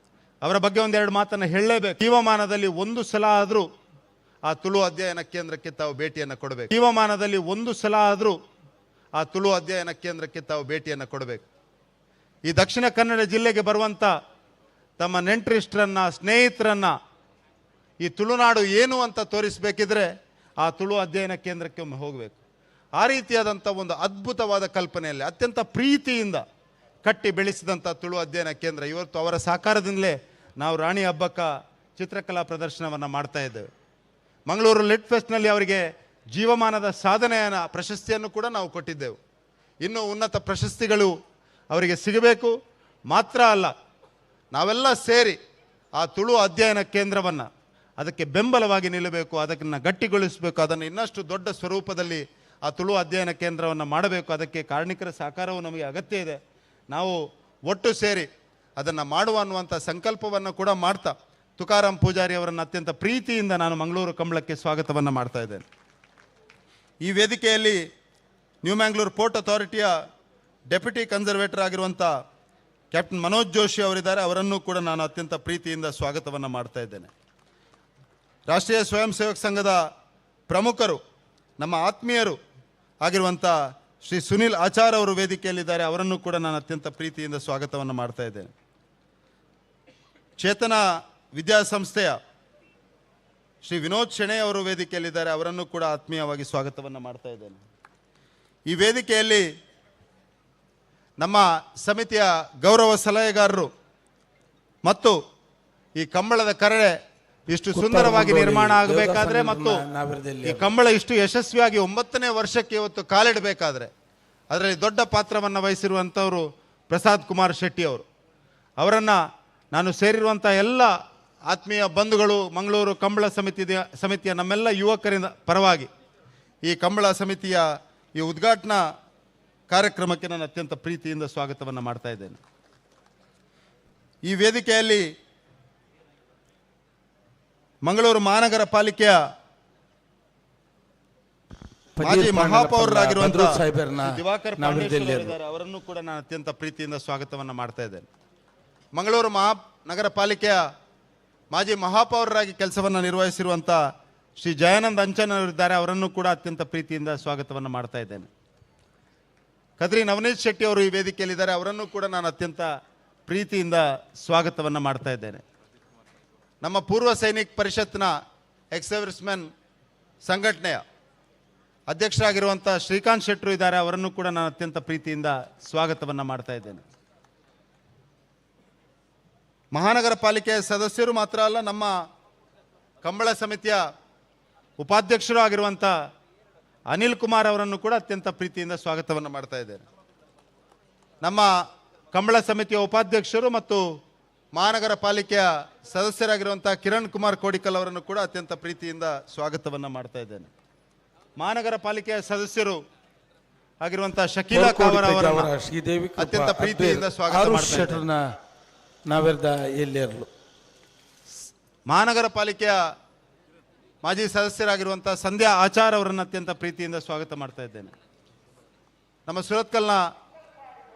ಅವರ ಬಗ್ಗೆ ಒಂದೆರಡು ಮಾತನ್ನು ಹೇಳಲೇಬೇಕು. ಜೀವಮಾನದಲ್ಲಿ ಒಂದು ಸಲ ಆದರೂ ಆ ತುಳು ಅಧ್ಯಯನ ಕೇಂದ್ರಕ್ಕೆ ತಾವು ಭೇಟಿಯನ್ನು ಕೊಡಬೇಕು. ಜೀವಮಾನದಲ್ಲಿ ಒಂದು ಸಲ ಆದರೂ ಆ ತುಳು ಅಧ್ಯಯನ ಕೇಂದ್ರಕ್ಕೆ ತಾವು ಭೇಟಿಯನ್ನು ಕೊಡಬೇಕು. ಈ ದಕ್ಷಿಣ ಕನ್ನಡ ಜಿಲ್ಲೆಗೆ ಬರುವಂಥ ತಮ್ಮ ನೆಂಟರಿಷ್ಟರನ್ನು, ಸ್ನೇಹಿತರನ್ನು ಈ ತುಳುನಾಡು ಏನು ಅಂತ ತೋರಿಸಬೇಕಿದ್ರೆ ಆ ತುಳು ಅಧ್ಯಯನ ಕೇಂದ್ರಕ್ಕೆ ಒಮ್ಮೆ ಹೋಗಬೇಕು. ಆ ರೀತಿಯಾದಂಥ ಒಂದು ಅದ್ಭುತವಾದ ಕಲ್ಪನೆಯಲ್ಲಿ ಅತ್ಯಂತ ಪ್ರೀತಿಯಿಂದ ಕಟ್ಟಿ ಬೆಳೆಸಿದಂಥ ತುಳು ಅಧ್ಯಯನ ಕೇಂದ್ರ ಇವತ್ತು ಅವರ ಸಾಕಾರದಿಂದಲೇ ನಾವು ರಾಣಿ ಹಬ್ಬಕ್ಕ ಚಿತ್ರಕಲಾ ಪ್ರದರ್ಶನವನ್ನು ಮಾಡ್ತಾ ಇದ್ದೇವೆ. ಮಂಗಳೂರು ಲಿಟ್ ಫೆಸ್ಟ್ನಲ್ಲಿ ಅವರಿಗೆ ಜೀವಮಾನದ ಸಾಧನೆಯ ಪ್ರಶಸ್ತಿಯನ್ನು ಕೂಡ ನಾವು ಕೊಟ್ಟಿದ್ದೆವು. ಇನ್ನೂ ಉನ್ನತ ಪ್ರಶಸ್ತಿಗಳು ಅವರಿಗೆ ಸಿಗಬೇಕು. ಮಾತ್ರ ಅಲ್ಲ, ನಾವೆಲ್ಲ ಸೇರಿ ಆ ತುಳು ಅಧ್ಯಯನ ಕೇಂದ್ರವನ್ನು ಅದಕ್ಕೆ ಬೆಂಬಲವಾಗಿ ನಿಲ್ಲಬೇಕು, ಅದನ್ನು ಗಟ್ಟಿಗೊಳಿಸಬೇಕು, ಅದನ್ನು ಇನ್ನಷ್ಟು ದೊಡ್ಡ ಸ್ವರೂಪದಲ್ಲಿ ಆ ತುಳು ಅಧ್ಯಯನ ಕೇಂದ್ರವನ್ನು ಮಾಡಬೇಕು. ಅದಕ್ಕೆ ಕಾರ್ಮಿಕರ ಸಹಕಾರವು ನಮಗೆ ಅಗತ್ಯ ಇದೆ. ನಾವು ಒಟ್ಟು ಸೇರಿ ಅದನ್ನು ಮಾಡುವ ಅನ್ನುವಂಥ ಸಂಕಲ್ಪವನ್ನು ಕೂಡ ಮಾಡ್ತಾ ತುಕಾರಾಮ್ ಪೂಜಾರಿ ಅವರನ್ನು ಅತ್ಯಂತ ಪ್ರೀತಿಯಿಂದ ನಾನು ಮಂಗಳೂರು ಕಂಬಳಕ್ಕೆ ಸ್ವಾಗತವನ್ನು ಮಾಡ್ತಾ ಇದ್ದೇನೆ. ಈ ವೇದಿಕೆಯಲ್ಲಿ ನ್ಯೂ ಮ್ಯಾಂಗ್ಳೂರು ಪೋರ್ಟ್ ಅಥಾರಿಟಿಯ ಡೆಪ್ಯೂಟಿ ಕನ್ಸರ್ವೇಟರ್ ಆಗಿರುವಂಥ ಕ್ಯಾಪ್ಟನ್ ಮನೋಜ್ ಜೋಶಿ ಅವರಿದ್ದಾರೆ. ಅವರನ್ನು ಕೂಡ ನಾನು ಅತ್ಯಂತ ಪ್ರೀತಿಯಿಂದ ಸ್ವಾಗತವನ್ನು ಮಾಡ್ತಾ ಇದ್ದೇನೆ. ರಾಷ್ಟ್ರೀಯ ಸ್ವಯಂ ಸೇವಕ ಸಂಘದ ಪ್ರಮುಖರು, ನಮ್ಮ ಆತ್ಮೀಯರು ಆಗಿರುವಂಥ ಶ್ರೀ ಸುನಿಲ್ ಆಚಾರ್ ಅವರು ವೇದಿಕೆಯಲ್ಲಿದ್ದಾರೆ. ಅವರನ್ನು ಕೂಡ ನಾನು ಅತ್ಯಂತ ಪ್ರೀತಿಯಿಂದ ಸ್ವಾಗತವನ್ನು ಮಾಡ್ತಾ ಇದ್ದೇನೆ. ಚೇತನ ವಿದ್ಯಾಸಂಸ್ಥೆಯ ಶ್ರೀ ವಿನೋದ್ ಶೆಣೆ ಅವರು ವೇದಿಕೆಯಲ್ಲಿದ್ದಾರೆ. ಅವರನ್ನು ಕೂಡ ಆತ್ಮೀಯವಾಗಿ ಸ್ವಾಗತವನ್ನು ಮಾಡ್ತಾ ಇದ್ದೇನೆ. ಈ ವೇದಿಕೆಯಲ್ಲಿ ನಮ್ಮ ಸಮಿತಿಯ ಗೌರವ ಸಲಹೆಗಾರರು ಮತ್ತು ಈ ಕಂಬಳದ ಕರಡೆ ಇಷ್ಟು ಸುಂದರವಾಗಿ ನಿರ್ಮಾಣ ಆಗಬೇಕಾದ್ರೆ ಮತ್ತು ಈ ಕಂಬಳ ಇಷ್ಟು ಯಶಸ್ವಿಯಾಗಿ 9ನೇ ವರ್ಷಕ್ಕೆ ಇವತ್ತು ಕಾಲಿಡಬೇಕಾದ್ರೆ ಅದರಲ್ಲಿ ದೊಡ್ಡ ಪಾತ್ರವನ್ನು ವಹಿಸಿರುವಂಥವರು ಪ್ರಸಾದ್ ಕುಮಾರ್ ಶೆಟ್ಟಿ ಅವರು. ಅವರನ್ನು ನಾನು ಸೇರಿರುವಂಥ ಎಲ್ಲ ಆತ್ಮೀಯ ಬಂಧುಗಳು, ಮಂಗಳೂರು ಕಂಬಳ ಸಮಿತಿಯ ನಮ್ಮೆಲ್ಲ ಯುವಕರಿಂದ ಪರವಾಗಿ ಈ ಕಂಬಳ ಸಮಿತಿಯ ಈ ಉದ್ಘಾಟನಾ ಕಾರ್ಯಕ್ರಮಕ್ಕೆ ನಾನು ಅತ್ಯಂತ ಪ್ರೀತಿಯಿಂದ ಸ್ವಾಗತವನ್ನು ಮಾಡ್ತಾ ಇದ್ದೇನೆ. ಈ ವೇದಿಕೆಯಲ್ಲಿ ಮಂಗಳೂರು ಮಹಾನಗರ ಪಾಲಿಕೆಯ ಮಾಜಿ ಮಹಾಪೌರರಾಗಿರುವಂತಹ ದಿವಾಕರ್ ಪಾಂಡೇಶ್ವರ ಅವರನ್ನು ಕೂಡ ನಾನು ಅತ್ಯಂತ ಪ್ರೀತಿಯಿಂದ ಸ್ವಾಗತವನ್ನು ಮಾಡ್ತಾ ಇದ್ದೇನೆ. ಮಂಗಳೂರು ಮಹಾನಗರ ಪಾಲಿಕೆಯ ಮಾಜಿ ಮಹಾಪೌರರಾಗಿ ಕೆಲಸವನ್ನು ನಿರ್ವಹಿಸಿರುವಂಥ ಶ್ರೀ ಜಯಾನಂದ ಅಂಚನ್ ಅವರಿದ್ದಾರೆ. ಅವರನ್ನು ಕೂಡ ಅತ್ಯಂತ ಪ್ರೀತಿಯಿಂದ ಸ್ವಾಗತವನ್ನು ಮಾಡ್ತಾ ಇದ್ದೇನೆ. ಕದ್ರಿ ನವನೀತ್ ಶೆಟ್ಟಿ ಅವರು ಈ ವೇದಿಕೆಯಲ್ಲಿದ್ದಾರೆ. ಅವರನ್ನು ಕೂಡ ನಾನು ಅತ್ಯಂತ ಪ್ರೀತಿಯಿಂದ ಸ್ವಾಗತವನ್ನು ಮಾಡ್ತಾ ಇದ್ದೇನೆ. ನಮ್ಮ ಪೂರ್ವ ಸೈನಿಕ್ ಪರಿಷತ್ನ ಎಕ್ಸ್ ಸರ್ವಿಸ್ಮೆನ್ ಸಂಘಟನೆಯ ಅಧ್ಯಕ್ಷರಾಗಿರುವಂಥ ಶ್ರೀಕಾಂತ್ ಶೆಟ್ಟರು ಇದ್ದಾರೆ. ಅವರನ್ನು ಕೂಡ ನಾನು ಅತ್ಯಂತ ಪ್ರೀತಿಯಿಂದ ಸ್ವಾಗತವನ್ನು ಮಾಡ್ತಾ ಇದ್ದೇನೆ. ಮಹಾನಗರ ಪಾಲಿಕೆಯ ಸದಸ್ಯರು ಮಾತ್ರ ಅಲ್ಲ, ನಮ್ಮ ಕಂಬಳ ಸಮಿತಿಯ ಉಪಾಧ್ಯಕ್ಷರು ಆಗಿರುವಂಥ ಅನಿಲ್ ಕುಮಾರ್ ಅವರನ್ನು ಕೂಡ ಅತ್ಯಂತ ಪ್ರೀತಿಯಿಂದ ಸ್ವಾಗತವನ್ನು ಮಾಡ್ತಾ ಇದ್ದೇನೆ. ನಮ್ಮ ಕಂಬಳ ಸಮಿತಿಯ ಉಪಾಧ್ಯಕ್ಷರು ಮತ್ತು ಮಹಾನಗರ ಪಾಲಿಕೆಯ ಸದಸ್ಯರಾಗಿರುವಂಥ ಕಿರಣ್ ಕುಮಾರ್ ಕೋಡಿಕಲ್ ಅವರನ್ನು ಕೂಡ ಅತ್ಯಂತ ಪ್ರೀತಿಯಿಂದ ಸ್ವಾಗತವನ್ನು ಮಾಡ್ತಾ ಇದ್ದೇನೆ. ಮಹಾನಗರ ಪಾಲಿಕೆಯ ಸದಸ್ಯರು ಆಗಿರುವಂಥ ಶಕೀಲಾ ಕಾವರ್ ಅವರನ್ನು ಅತ್ಯಂತ ಪ್ರೀತಿಯಿಂದ ಸ್ವಾಗತ ಮಾಡ್ತಾ ಇದ್ದೇನೆ. ನಾವೆರ್ದ ಎಲ್ಲೇರ್ಲು. ಮಹಾನಗರ ಪಾಲಿಕೆಯ ಮಾಜಿ ಸದಸ್ಯರಾಗಿರುವಂಥ ಸಂಧ್ಯಾ ಆಚಾರ್ ಅವರನ್ನು ಅತ್ಯಂತ ಪ್ರೀತಿಯಿಂದ ಸ್ವಾಗತ ಮಾಡ್ತಾ ಇದ್ದೇನೆ. ನಮ್ಮ ಸುರತ್ಕಲ್ನ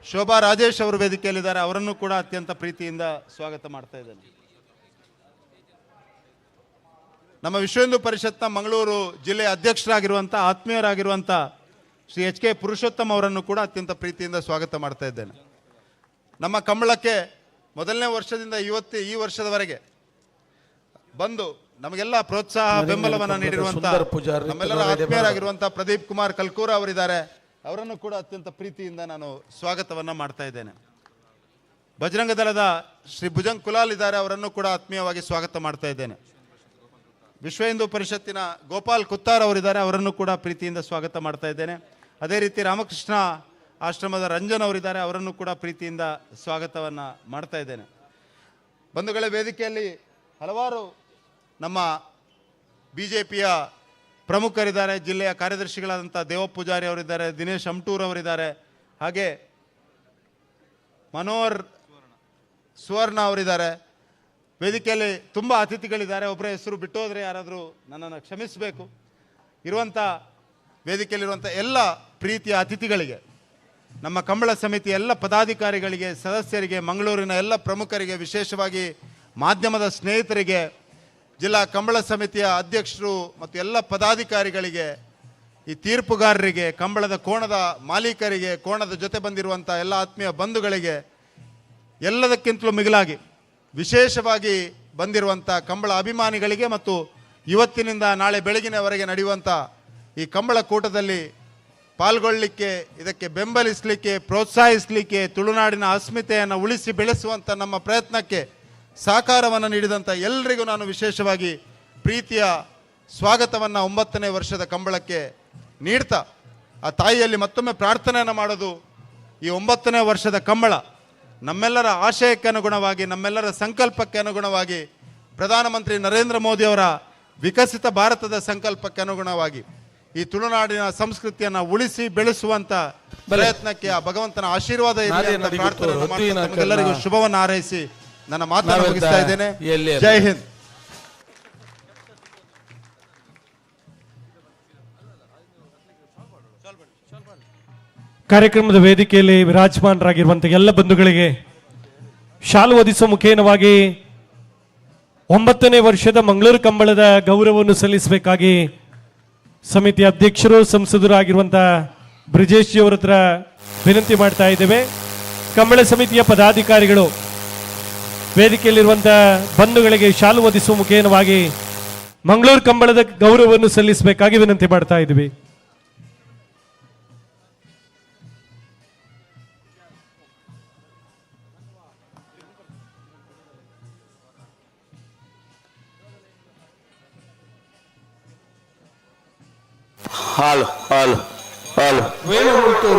ಶೋಭಾ ರಾಜೇಶ್ ಅವರು ವೇದಿಕೆಯಲ್ಲಿದ್ದಾರೆ, ಅವರನ್ನು ಕೂಡ ಅತ್ಯಂತ ಪ್ರೀತಿಯಿಂದ ಸ್ವಾಗತ ಮಾಡ್ತಾ ಇದ್ದೇನೆ. ನಮ್ಮ ವಿಶ್ವ ಹಿಂದೂ ಪರಿಷತ್ನ ಮಂಗಳೂರು ಜಿಲ್ಲೆಯ ಅಧ್ಯಕ್ಷರಾಗಿರುವಂಥ ಆತ್ಮೀಯರಾಗಿರುವಂಥ ಶ್ರೀ ಎಚ್ ಕೆ ಪುರುಷೋತ್ತಮ್ ಅವರನ್ನು ಕೂಡ ಅತ್ಯಂತ ಪ್ರೀತಿಯಿಂದ ಸ್ವಾಗತ ಮಾಡ್ತಾ ಇದ್ದೇನೆ. ನಮ್ಮ ಕಂಬಳಕ್ಕೆ ಮೊದಲನೇ ವರ್ಷದಿಂದ ಇವತ್ತು ಈ ವರ್ಷದವರೆಗೆ ಬಂದು ನಮಗೆಲ್ಲ ಪ್ರೋತ್ಸಾಹ ಬೆಂಬಲವನ್ನು ನೀಡಿರುವಂಥ ನಮ್ಮೆಲ್ಲರ ಆತ್ಮೀಯರಾಗಿರುವಂಥ ಪ್ರದೀಪ್ ಕುಮಾರ್ ಕಲ್ಕೂರ ಅವರಿದ್ದಾರೆ, ಅವರನ್ನು ಕೂಡ ಅತ್ಯಂತ ಪ್ರೀತಿಯಿಂದ ನಾನು ಸ್ವಾಗತವನ್ನು ಮಾಡ್ತಾ ಇದ್ದೇನೆ. ಬಜರಂಗ ದಳದ ಶ್ರೀ ಭುಜಂಗ್ ಕುಲಾಲ್ ಇದ್ದಾರೆ, ಅವರನ್ನು ಕೂಡ ಆತ್ಮೀಯವಾಗಿ ಸ್ವಾಗತ ಮಾಡ್ತಾ ಇದ್ದೇನೆ. ವಿಶ್ವ ಹಿಂದೂ ಪರಿಷತ್ತಿನ ಗೋಪಾಲ್ ಕುತ್ತಾರ್ ಅವರಿದ್ದಾರೆ, ಅವರನ್ನು ಕೂಡ ಪ್ರೀತಿಯಿಂದ ಸ್ವಾಗತ ಮಾಡ್ತಾ ಇದ್ದೇನೆ. ಅದೇ ರೀತಿ ರಾಮಕೃಷ್ಣ ಆಶ್ರಮದ ರಂಜನ್ ಅವರಿದ್ದಾರೆ, ಅವರನ್ನು ಕೂಡ ಪ್ರೀತಿಯಿಂದ ಸ್ವಾಗತವನ್ನು ಮಾಡ್ತಾ ಇದ್ದೇನೆ. ಬಂಧುಗಳ, ವೇದಿಕೆಯಲ್ಲಿ ಹಲವಾರು ನಮ್ಮ ಬಿ ಜೆ ಪಿಯ ಪ್ರಮುಖರಿದ್ದಾರೆ. ಜಿಲ್ಲೆಯ ಕಾರ್ಯದರ್ಶಿಗಳಾದಂಥ ದೇವ ಪೂಜಾರಿ ಅವರಿದ್ದಾರೆ, ದಿನೇಶ್ ಅಮ್ಟೂರ್ ಅವರಿದ್ದಾರೆ, ಹಾಗೆ ಮನೋಹರ್ ಸುವರ್ಣ ಅವರಿದ್ದಾರೆ. ವೇದಿಕೆಯಲ್ಲಿ ತುಂಬ ಅತಿಥಿಗಳಿದ್ದಾರೆ. ಒಬ್ಬರ ಹೆಸರು ಬಿಟ್ಟು ಹೋದರೆ ಯಾರಾದರೂ ನನ್ನನ್ನು ಕ್ಷಮಿಸಬೇಕು. ಇರುವಂಥ ವೇದಿಕೆಯಲ್ಲಿರುವಂಥ ಎಲ್ಲ ಪ್ರೀತಿಯ ಅತಿಥಿಗಳಿಗೆ, ನಮ್ಮ ಕಂಬಳ ಸಮಿತಿಯ ಎಲ್ಲ ಪದಾಧಿಕಾರಿಗಳಿಗೆ, ಸದಸ್ಯರಿಗೆ, ಮಂಗಳೂರಿನ ಎಲ್ಲ ಪ್ರಮುಖರಿಗೆ, ವಿಶೇಷವಾಗಿ ಮಾಧ್ಯಮದ ಸ್ನೇಹಿತರಿಗೆ, ಜಿಲ್ಲಾ ಕಂಬಳ ಸಮಿತಿಯ ಅಧ್ಯಕ್ಷರು ಮತ್ತು ಎಲ್ಲ ಪದಾಧಿಕಾರಿಗಳಿಗೆ, ಈ ತೀರ್ಪುಗಾರರಿಗೆ, ಕಂಬಳದ ಕೋಣದ ಮಾಲೀಕರಿಗೆ, ಕೋಣದ ಜೊತೆ ಬಂದಿರುವಂಥ ಎಲ್ಲ ಆತ್ಮೀಯ ಬಂಧುಗಳಿಗೆ, ಎಲ್ಲದಕ್ಕಿಂತಲೂ ಮಿಗಿಲಾಗಿ ವಿಶೇಷವಾಗಿ ಬಂದಿರುವಂಥ ಕಂಬಳ ಅಭಿಮಾನಿಗಳಿಗೆ ಮತ್ತು ಇವತ್ತಿನಿಂದ ನಾಳೆ ಬೆಳಗಿನವರೆಗೆ ನಡೆಯುವಂಥ ಈ ಕಂಬಳ ಕೂಟದಲ್ಲಿ ಪಾಲ್ಗೊಳ್ಳಲಿಕ್ಕೆ, ಇದಕ್ಕೆ ಬೆಂಬಲಿಸಲಿಕ್ಕೆ, ಪ್ರೋತ್ಸಾಹಿಸಲಿಕ್ಕೆ, ತುಳುನಾಡಿನ ಅಸ್ಮಿತೆಯನ್ನು ಉಳಿಸಿ ಬೆಳೆಸುವಂಥ ನಮ್ಮ ಪ್ರಯತ್ನಕ್ಕೆ ಸಹಕಾರವನ್ನು ನೀಡಿದಂಥ ಎಲ್ಲರಿಗೂ ನಾನು ವಿಶೇಷವಾಗಿ ಪ್ರೀತಿಯ ಸ್ವಾಗತವನ್ನು 9ನೇ ವರ್ಷದ ಕಂಬಳಕ್ಕೆ ನೀಡ್ತಾ ಆ ತಾಯಿಯಲ್ಲಿ ಮತ್ತೊಮ್ಮೆ ಪ್ರಾರ್ಥನೆಯನ್ನು ಮಾಡೋದು, ಈ 9ನೇ ವರ್ಷದ ಕಂಬಳ ನಮ್ಮೆಲ್ಲರ ಆಶಯಕ್ಕೆ ಅನುಗುಣವಾಗಿ, ನಮ್ಮೆಲ್ಲರ ಸಂಕಲ್ಪಕ್ಕೆ ಅನುಗುಣವಾಗಿ, ಪ್ರಧಾನಮಂತ್ರಿ ನರೇಂದ್ರ ಮೋದಿಯವರ ವಿಕಸಿತ ಭಾರತದ ಸಂಕಲ್ಪಕ್ಕೆ ಅನುಗುಣವಾಗಿ ಈ ತುಳುನಾಡಿನ ಸಂಸ್ಕೃತಿಯನ್ನು ಉಳಿಸಿ ಬೆಳೆಸುವಂತ ಪ್ರಯತ್ನಕ್ಕೆ ಆ ಭಗವಂತನ ಆಶೀರ್ವಾದ ಇರಲಿ ಅಂತ ಪ್ರಾರ್ಥನೆ ಮಾಡ್ತಾ ತಮಗೆಲ್ಲರಿಗೂ ಶುಭವನ್ನು ಹಾರೈಸಿ ನನ್ನ ಮಾತನ್ನು ಮುಗಿಸ್ತಾ ಇದ್ದೇನೆ. ಜೈ ಹಿಂದ್. ಕಾರ್ಯಕ್ರಮದ ವೇದಿಕೆಯಲ್ಲಿ ವಿರಾಜಮಾನರಾಗಿರುವಂತಹ ಎಲ್ಲ ಬಂಧುಗಳಿಗೆ ಶಾಲು ಒದಿಸುವ ಮುಖೇನವಾಗಿ 9ನೇ ವರ್ಷದ ಮಂಗಳೂರು ಕಂಬಳದ ಗೌರವವನ್ನು ಸಲ್ಲಿಸಬೇಕಾಗಿ ಸಮಿತಿ ಅಧ್ಯಕ್ಷರು ಸಂಸದರಾಗಿರುವಂತಹ ಬ್ರಿಜೇಶ್ ಜಿ ಅವರ ಹತ್ರ ವಿನಂತಿ ಮಾಡ್ತಾ ಇದ್ದೇವೆ. ಕಂಬಳ ಸಮಿತಿಯ ಪದಾಧಿಕಾರಿಗಳು ವೇದಿಕೆಯಲ್ಲಿರುವಂತಹ ಬಂಧುಗಳಿಗೆ ಶಾಲು ಒದಿಸುವ ಮುಖೇನವಾಗಿ ಮಂಗಳೂರು ಕಂಬಳದ ಗೌರವವನ್ನು ಸಲ್ಲಿಸಬೇಕಾಗಿ ವಿನಂತಿ ಮಾಡ್ತಾ ಇದ್ದೀವಿ. Hello hello hello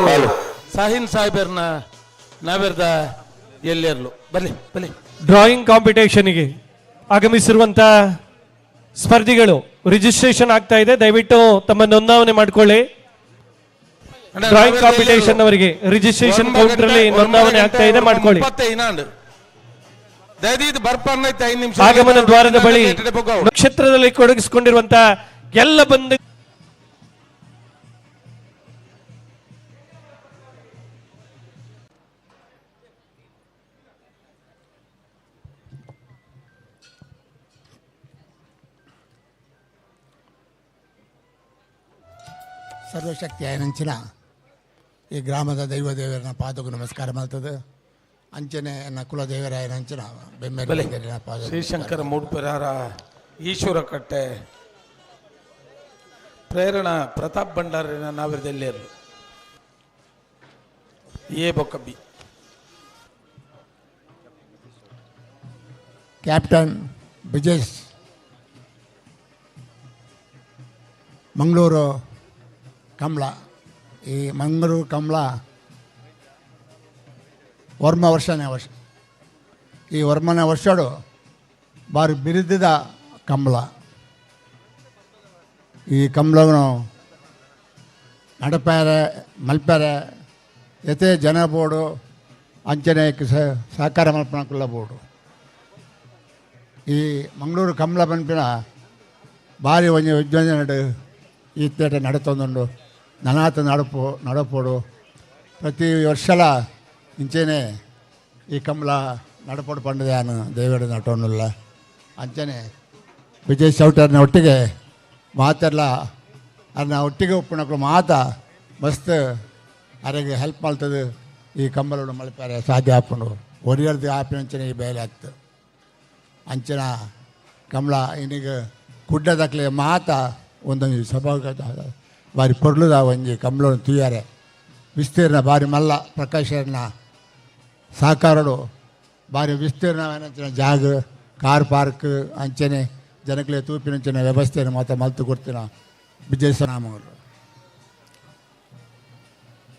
hello Sahin ಸಾಹೇಬರ್ನ ನಾವೆರ್ದ ಎಲ್ಲೆರ್ಲು ಬರಲಿ ಬರಲಿ. ಡ್ರಾಯಿಂಗ್ ಕಾಂಪಿಟೇಷನ್ಗೆ ಆಗಮಿಸಿರುವಂತ ಸ್ಪರ್ಧಿಗಳು ರಿಜಿಸ್ಟ್ರೇಷನ್ ಆಗ್ತಾ ಇದೆ, ದಯವಿಟ್ಟು ತಮ್ಮ ನೋಂದಾವಣೆ ಮಾಡಿಕೊಳ್ಳಿ. ಡ್ರಾಯಿಂಗ್ ಕಾಂಪಿಟೇಷನ್ ಅವರಿಗೆ ರಿಜಿಸ್ಟ್ರೇಷನ್ ಕೌಂಟರ್ ಅಲ್ಲಿ ನೋಂದಾವಣೆ ಆಗ್ತಾ ಇದೆ, ಮಾಡ್ಕೊಳ್ಳಿ. ಆಗಮನ ದ್ವಾರದ ಬಳಿ ನಕ್ಷತ್ರದಲ್ಲಿ ಕೊಡಗಿಸಿಕೊಂಡಿರುವಂತಹ ಎಲ್ಲ ಬಂಧು ಸರ್ವಶಕ್ತಿ ಆಯನಂಚಿನ ಈ ಗ್ರಾಮದ ದೈವ ದೇವರನ್ನ ಪಾದಕ್ಕೂ ನಮಸ್ಕಾರ ಮಾಡ್ತದೆ. ಅಂಚನೆ ನನ್ನ ಕುಲದೇವರಾಯನಂಚಿನ ಬೆಮ್ಮೆಲೆ ಪಾದ ಶ್ರೀಶಂಕರ ಮೂಡ್ಪೆರಾರ ಈಶ್ವರ ಕಟ್ಟೆ ಪ್ರೇರಣಾ ಪ್ರತಾಪ್ ಭಂಡಾರಿನ ನಾವಿರದೆಲ್ಲೇರು ಎ ಬೊಕ್ಕಬಿ ಕ್ಯಾಪ್ಟನ್ ಬ್ರಿಜೇಶ್ ಮಂಗಳೂರು ಕಂಬಳ. ಈ ಮಂಗಳೂರು ಕಂಬಳ ವರ್ಮ ವರ್ಷನೇ ವರ್ಷ, ಈ ವರ್ಮನ ವರ್ಷಡು ಬಾರಿ ಬಿರಿದಿದ ಕಂಬಳ. ಈ ಕಂಬಳವನ್ನು ನಡಪಾರೆ ಮಲ್ಪಾರೆ ಯತೆ ಜನ ಬೋಡು ಅಂಚನೆ ಸಹಕಾರ ಮಲ್ಪನಕುಲ್ಲ ಬೋಡು. ಈ ಮಂಗಳೂರು ಕಂಬಳ ಪನ್ಪಿನ ಭಾರಿ ಒಂಜಿ ವಿಜ್ಞಾನ ಈ ತೇಟ ನಡತೊಂದುಂಡು. ನನಾತ ನಡಪೋಡು ಪ್ರತಿ ವರ್ಷಲ ಇಂಚೆನೆ ಈ ಕಂಬಳ ನಡಪೋಡು ಪಂಡದೆ ನಾನು ದೇವೇಡ ನಟೋನುಲ್ಲ. ಅಂಚನೆ ವಿಜಯ್ ಚೌಟರ್ನ ಒಟ್ಟಿಗೆ ಮಾತೆಲ್ಲ ಅದನ್ನ ಒಟ್ಟಿಗೆ ಒಪ್ಪುನಕ್ಲು ಮಾತ ಮಸ್ತ್ ಅರೆಗೆ ಹೆಲ್ಪ್ ಮಾಡ್ತದೆ. ಈ ಕಂಬಳೋಡು ಮಲ್ಪಾರೆ ಸಾಧ್ಯ ಆಪುಂಡು. ಒರಿಯರ್ದು ಆಪಿನ ಅಂಚನೆ ಈ ಬೇಲೆ ಆಗ್ತದೆ. ಅಂಚಿನ ಕಂಬಳ ಇನ್ನೀಗ ಕುಡ್ಡದಕ್ಲೆ ಮಾತ ಒಂದೊಂದು ಸಭಾ ಬಾರಿ ಪೊರ್ಲುದ ಒಂಜಿ ಕಂಬಳನ್ನು ತೂಯಾರೆ. ವಿಸ್ತೀರ್ಣ ಬಾರಿ ಮಲ್ಲ ಪ್ರಕಾಶನ ಸಹಕಾರಡು ಬಾರಿ ವಿಸ್ತೀರ್ಣ ಅಂಚಿನ ಜಾಗ ಕಾರ್ ಪಾರ್ಕ್ ಅಂಚನೆ ಜನಕ್ಲೆ ತೂಪಿನಂಚಿನ ವ್ಯವಸ್ಥೆಯನ್ನು ಮಾತ್ರ ಮಲ್ತು ಕೊಡ್ತೀನ ವಿಜಯನಾಮವರು.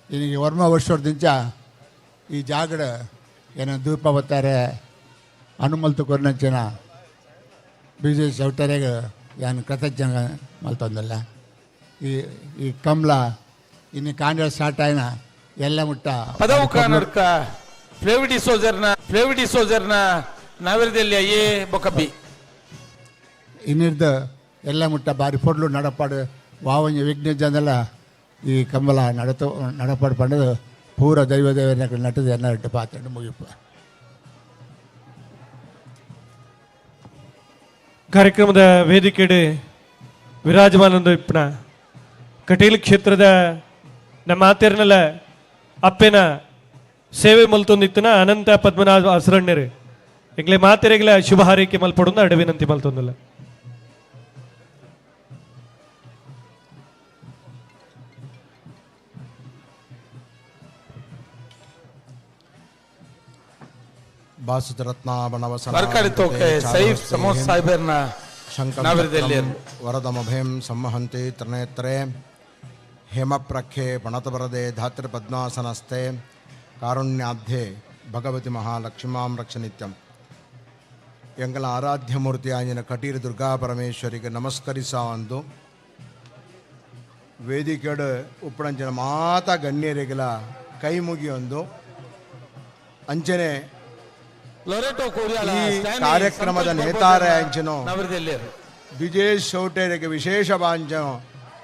ಇನ್ನೀಗ ವರ್ಮ ವರ್ಷದಿಂಚ ಈ ಜಾಗಡ ಏನೋ ದೀಪ ಬತ್ತಾರೆ ಅನುಮಲ್ತು ಕೊರ್ನಂಚಿನ ಬಿ ಜೆ ಚೌಟರೆಗೆ ಯಾನು ಕೃತಜ್ಞ ಮಲ್ತೊಂದಲ್ಲ. ಈ ಈ ಕಂಬಳ ಇನ್ನು ಕಾಂಡ ಸ್ಟಾರ್ಟ್ ಆಯ್ನ ಎಲ್ಲ ಮುಟ್ಟ ಪದವು ಕಾನಡ್ಕ ಫ್ಲೇವಿಡಿ ಸೋಜರ್ನ ನಾವಿರದಲ್ಲಿ ಅಯ್ಯೇ ಬೊಕಬಿ ಇನ್ನಿರ್ದ ಎಲ್ಲ ಮುಟ್ಟ ಬಾರಿ ಪೊಡ್ಲು ನಡಪಾಡು ವಾವಂಜ ವಿಘ್ನ ಜನಲ್ಲ ಈ ಕಂಬಳ ನಡಪಾಡು ಪಂಡದು ಪೂರ ದೈವ ದೇವರ ನಟದ ಎಲ್ಲ ಇಟ್ಟು ಪಾತ್ರ ಮುಗಿಪ. ಕಾರ್ಯಕ್ರಮದ ವೇದಿಕೆಡೆ ವಿರಾಜಮಾನಂದ ಇಪ್ಪಣ ಕಟೀಲ್ ಕ್ಷೇತ್ರದ ನಮ್ಮ ಆತೇರ್ನಲ್ಲ ಅಪ್ಪೆನ ಸೇವೆ ಮಲ್ತೊಂದಿತ್ತನ ಅನಂತ ಪದ್ಮನಾಭ ಅಸರಣ್ಯರು ಎಂಗ್ಲೆ ಮಾತೆರೆಗ್ಲ ಶುಭ ಹಾರೈಕೆ ಮಲ್ಪಡೊಂದು ಅಡವಿನಂತಿ ಮಲ್ತೊಂದಲ್ಲ. ವರದಮಭಯಂ ಸಂವಹಂತಿ ತ್ರಿನೇತ್ರೆ ಹೇಮಪ್ರಖ್ಯೆ ಪಣತವರದೆ ಧಾತೃಪದ್ಮಾಸನಸ್ಥೆ ಕಾರುಣ್ಯಾಬ್ಧೆ ಭಗವತಿ ಮಹಾಲಕ್ಷ್ಮೀಂ ರಕ್ಷ ನಿತ್ಯಂ. ಎಂಗಳ ಆರಾಧ್ಯ ಮೂರ್ತಿ ಆಂಜಿನ ಕಟೀರು ದುರ್ಗಾ ಪರಮೇಶ್ವರಿಗೆ ನಮಸ್ಕರಿಸ ಒಂದು ವೇದಿಕೆಡು ಉಪ್ಪಣಂಚಿನ ಮಾತಾ ಗಣ್ಯರಿಗೆಲ ಕೈ ಮುಗಿಯೊಂದು ಅಂಚನೆ ಈ ಕಾರ್ಯಕ್ರಮದ ನೇತಾರೆ ಅಂಚನು ವಿಜಯ್ ಚೌಟೇರಿಗೆ ವಿಶೇಷ ಬಾಂಚನು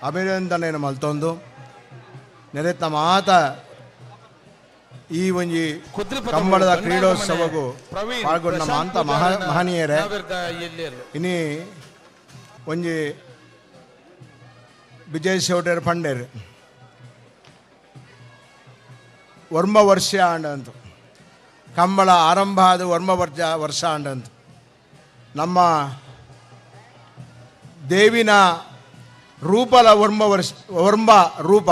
ಅಭಿನಂದನೆಯನ್ನು ಮಲ್ತೊಂದು ನೆರೆತ ಮಾತ ಈ ಒಂಜಿ ಕಂಬಳದ ಕ್ರೀಡೋತ್ಸವಗೂ ಪಾಲ್ಗೊಂಡ ಮಾಂತ ಮಹನೀಯರೇ. ಇನಿ ಒಂಜಿ ವಿಜಯ್ ಚೌಟೇರ್ ಪಂಡೇರು ವರ್ಮ ವರ್ಷ ಅಂಡಂತು ಕಂಬಳ ಆರಂಭ ಆದ ವರ್ಮ ವರ್ಷ ಅಂಡಂತು ನಮ್ಮ ದೇವಿನ ರೂಪಲ ವರ್ಮ ರೂಪ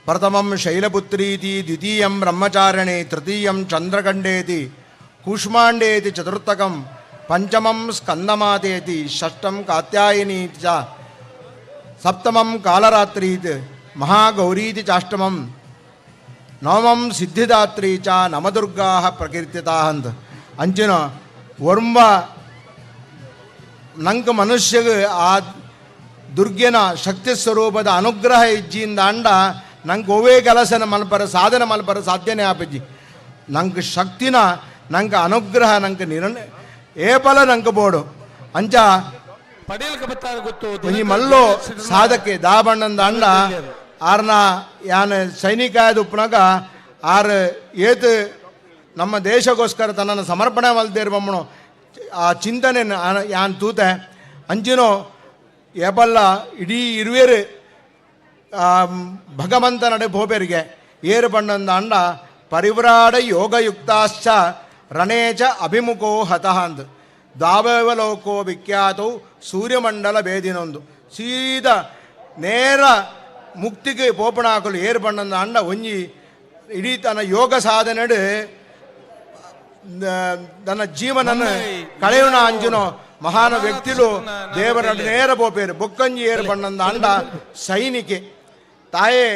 ಪ್ರಥಮಂ ಶೈಲಪುತ್ರೀತಿ ದ್ವಿತೀಯಂ ಬ್ರಹ್ಮಚಾರಿಣಿ ತೃತೀಯಂ ಚಂದ್ರಖಂಡೇತಿ ಕೂಷ್ಮಾಂಡೇತಿ ಚತುರ್ಥಕಂ ಪಂಚಮಂ ಸ್ಕಂದಮಾತೇತಿ ಷಷ್ಠಂ ಕಾತ್ಯಾಯಿನಿ ಚ ಸಪ್ತಮಂ ಕಾಲರಾತ್ರೀತಿ ಮಹಾಗೌರೀತಿ ಚಾಷ್ಟಮಂ ನವಮಂ ಸಿದ್ಧಿದಾತ್ರಿ ಚ ನವದುರ್ಗಾ ಪ್ರಕೀರ್ತಿತಾ ಅಂತ ಅಂಚಿನ ವರ್ಮ ನಂಗೆ ಮನುಷ್ಯಗೆ ಆ ದುರ್ಗೆನ ಶಕ್ತಿ ಸ್ವರೂಪದ ಅನುಗ್ರಹ ಇಜ್ಜಿಂದ ಅಂಡ ನಂಗೆ ಒವೇ ಕೆಲಸನ ಮಲ್ಪರ ಸಾಧನೆ ಮಲ್ಪರ ಸಾಧ್ಯನೇ ಆಪಜ್ಜಿ. ನಂಗೆ ಶಕ್ತಿನ ನಂಗೆ ಅನುಗ್ರಹ ನಂಗೆ ಏಪಲ ನಂಗೆ ಬೋಡು ಅಂಚ ಈ ಮಲ್ಲೋ ಸಾಧಕ್ಕೆ ದಾಬಣ್ಣಂದ ಅಂಡ ಆರ್ನ ಯಾನ ಸೈನಿಕ ಉಪ್ಪನಾಗ ಆರ್ ಏತು ನಮ್ಮ ದೇಶಕ್ಕೋಸ್ಕರ ತನ್ನನ್ನು ಸಮರ್ಪಣೆ ಮಲ್ದೇರ್ ಬಮ್ಮಣು ಆ ಚಿಂತನೆ ಯಾನ್ ತೂತೆ ಅಂಚಿನೋ ಏಪಲ್ಲ ಇಡೀ ಇರುವೇರು ಭಗವಂತ ನಡೆ ಭೋಪೆರಿಗೆ ಏರು ಬಣ್ಣಂದ ಅಂಡ ಪರಿವ್ರಾಡ ಯೋಗಯುಕ್ತಾಶ್ಚ ರಣೇಚ ಅಭಿಮುಖೋ ಹತಃ ಅಂದ್ ದಾವಲೋಕೋ ವಿಖ್ಯಾತವು ಸೂರ್ಯಮಂಡಲ ಭೇದಿನೊಂದು ಸೀದಾ ನೇರ ಮುಕ್ತಿಗೆ ಪೋಪಣ ಹಾಕಲು ಏರು ಬಣ್ಣಂದ ಅಂಡ ಒಂಜಿ ಇಡೀ ತನ್ನ ಯೋಗ ಸಾಧನೆಡು ತನ್ನ ಜೀವನನ್ನು ಕಳೆಯೋಣ ಅಂಜುನೋ ಮಹಾನ ವ್ಯಕ್ತಿಲು ದೇವರ ನೇರ ಬೋಪೇರು ಬೊಕ್ಕಂಜಿ ಏರು ಬಣ್ಣಂದ ಅಂಡ ಸೈನಿಕೆ ತಾಯೇ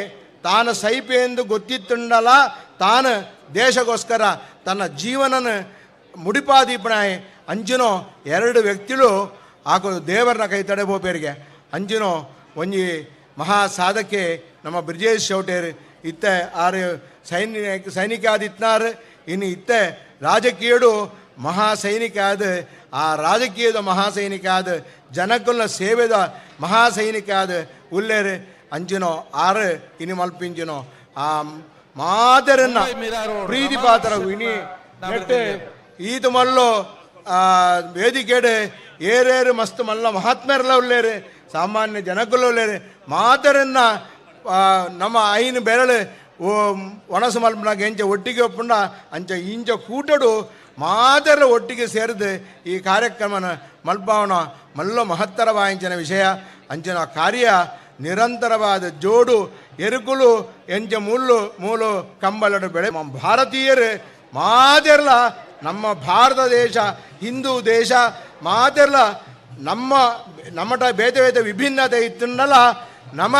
ತಾನು ಸೈಪೆ ಎಂದು ಗೊತ್ತಿತ್ತುಂಡಲ ತಾನು ದೇಶಗೋಸ್ಕರ ತನ್ನ ಜೀವನನ ಮುಡಿಪಾದೀಪಣಾಯೆ ಅಂಜುನೋ ಎರಡು ವ್ಯಕ್ತಿಲು ಹಾಕೋದು ದೇವರನ್ನ ಕೈ ತಡೆ ಬೋಪೇರಿಗೆ ಅಂಜುನೋ ಒಂಜಿ ಮಹಾ ಸಾಧಕೆ ನಮ್ಮ ಬ್ರಿಜೇಶ್ ಚೌಟೇರ್ ಇತ್ತ ಆರು ಸೈನಿಕ ಆದಿತ್ನಾರ್ ಇನ್ನು ಇತ್ತೆ ರಾಜಕೀಯಡು ಮಹಾಸೈನಿಕ ಆದ ಆ ರಾಜಕೀಯದ ಮಹಾಸೈನಿಕ ಆದ ಜನಕುಲ್ನ ಸೇವೆದ ಮಹಾಸೈನಿಕ ಆದ ಉಲ್ಲೇರು ಅಂಚಿನೋ ಆರು ಇನಿ ಮಲ್ಪಿಂಚಿನೋ ಆ ಮಾದರನ್ನ ಪ್ರೀತಿ ಪಾತ್ರ ಇನಿ ನೆಟ್ಟು ಈತ ಮಲ್ಲೋ ವೇದಿಕೆಡು ಏರೇರು ಮಸ್ತ್ ಮಲ್ಲ ಮಹಾತ್ಮರೆಲ್ಲ ಉಲ್ಲೇರು ಸಾಮಾನ್ಯ ಜನಕುಲ್ಲ ಉಲ್ಲೇರು ಮಾತರನ್ನ ನಮ್ಮ ಐನು ಬೆರಳು ಒಣಸು ಮಲ್ಪನಾಗ ಎಂಚ ಒಟ್ಟಿಗೆ ಒಪ್ಪುಂಡ ಅಂಚ ಇಂಚ ಕೂಟಡು ಮಾತರ ಒಟ್ಟಿಗೆ ಸೇರಿದು ಈ ಕಾರ್ಯಕ್ರಮನ ಮಲ್ಪಾವನ ಮಲ್ಲ ಮಹತ್ತರವಾಯಿಂಚಿನ ವಿಷಯ ಅಂಚಿನ ಕಾರ್ಯ ನಿರಂತರವಾದ ಜೋಡು ಎರುಕುಲು ಎಂಚ ಮುಳ್ಳು ಮೂಲು ಕಂಬಲಡು ಬೆಳೆ ಭಾರತೀಯರು ಮಾತೆರ್ಲ ನಮ್ಮ ಭಾರತ ದೇಶ ಹಿಂದೂ ದೇಶ ಮಾತೆರ್ಲ ನಮ್ಮ ನಮ್ಮಟ ಬೇತೆ ಬೇತೆ ವಿಭಿನ್ನತೆ ಇತ್ತನ್ನಲ್ಲ ನಮ್ಮ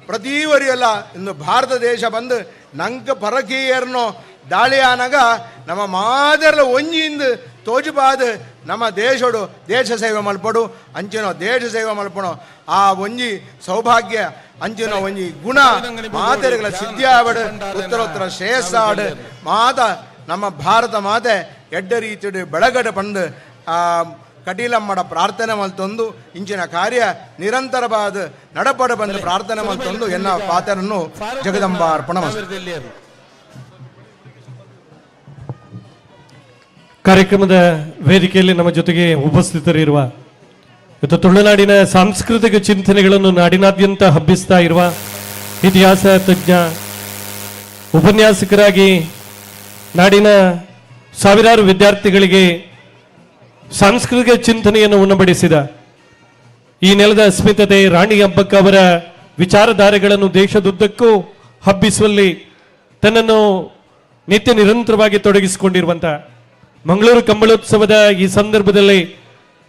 ಪ್ರತಿವರಿಯಲ್ಲ ಇನ್ನು ಭಾರತ ದೇಶ ಬಂದು ನಂಗೆ ಪರಕೀಯರನ್ನು ದಾಳಿಯಾನಾಗ ನಮ್ಮ ಮಾದರ್ಲ ಒಂಜಿಂದ ತೋಜುಬಾದ ನಮ್ಮ ದೇಶಡು ದೇಶ ಸೇವೆ ಮಲ್ಪಡು ಅಂಚಿನ ದೇಶ ಸೇವೆ ಮಲ್ಪಣೋ ಆ ಒಂಜಿ ಸೌಭಾಗ್ಯ ಅಂಚಿನ ಒಂಜಿ ಗುಣ ಮಾತೆರೆಗಳ ಸಿದ್ಧಿಯಾವಡು ಉತ್ತರೋತ್ತರ ಶ್ರೇಯಸ್ಸಾಡು ಮಾತ ನಮ್ಮ ಭಾರತ ಮಾತೆ ಎಡ್ಡ ರೀತಿಡು ಬೆಳಗಡೆ ಪಂದು ಕಟೀಲಮ್ಮಡ ಪ್ರಾರ್ಥನೆ ಮಲ್ತೊಂದು ಇಂಚಿನ ಕಾರ್ಯ ನಿರಂತರವಾದ ನಡಪಡ ಬಂದು ಪ್ರಾರ್ಥನೆ ಮಲ್ತೊಂದು ಎನ್ನ ಪಾತ್ರನ್ನು ಜಗದಂಬ ಅರ್ಪಣ. ಕಾರ್ಯಕ್ರಮದ ವೇದಿಕೆಯಲ್ಲಿ ನಮ್ಮ ಜೊತೆಗೆ ಉಪಸ್ಥಿತರಿರುವ ಇವತ್ತು ತುಳುನಾಡಿನ ಸಾಂಸ್ಕೃತಿಕ ಚಿಂತನೆಗಳನ್ನು ನಾಡಿನಾದ್ಯಂತ ಹಬ್ಬಿಸ್ತಾ ಇರುವ ಇತಿಹಾಸ ತಜ್ಞ ಉಪನ್ಯಾಸಕರಾಗಿ ನಾಡಿನ ಸಾವಿರಾರು ವಿದ್ಯಾರ್ಥಿಗಳಿಗೆ ಸಾಂಸ್ಕೃತಿಕ ಚಿಂತನೆಯನ್ನು ಉಣಬಡಿಸಿದ ಈ ನೆಲದ ಅಸ್ಮಿತತೆ ರಾಣಿ ಅಬ್ಬಕ್ಕ ಅವರ ವಿಚಾರಧಾರೆಗಳನ್ನು ದೇಶದುದ್ದಕ್ಕೂ ಹಬ್ಬಿಸುವಲ್ಲಿ ತನ್ನನ್ನು ನಿತ್ಯ ನಿರಂತರವಾಗಿ ತೊಡಗಿಸಿಕೊಂಡಿರುವಂಥ ಮಂಗಳೂರು ಕಂಬಳೋತ್ಸವದ ಈ ಸಂದರ್ಭದಲ್ಲಿ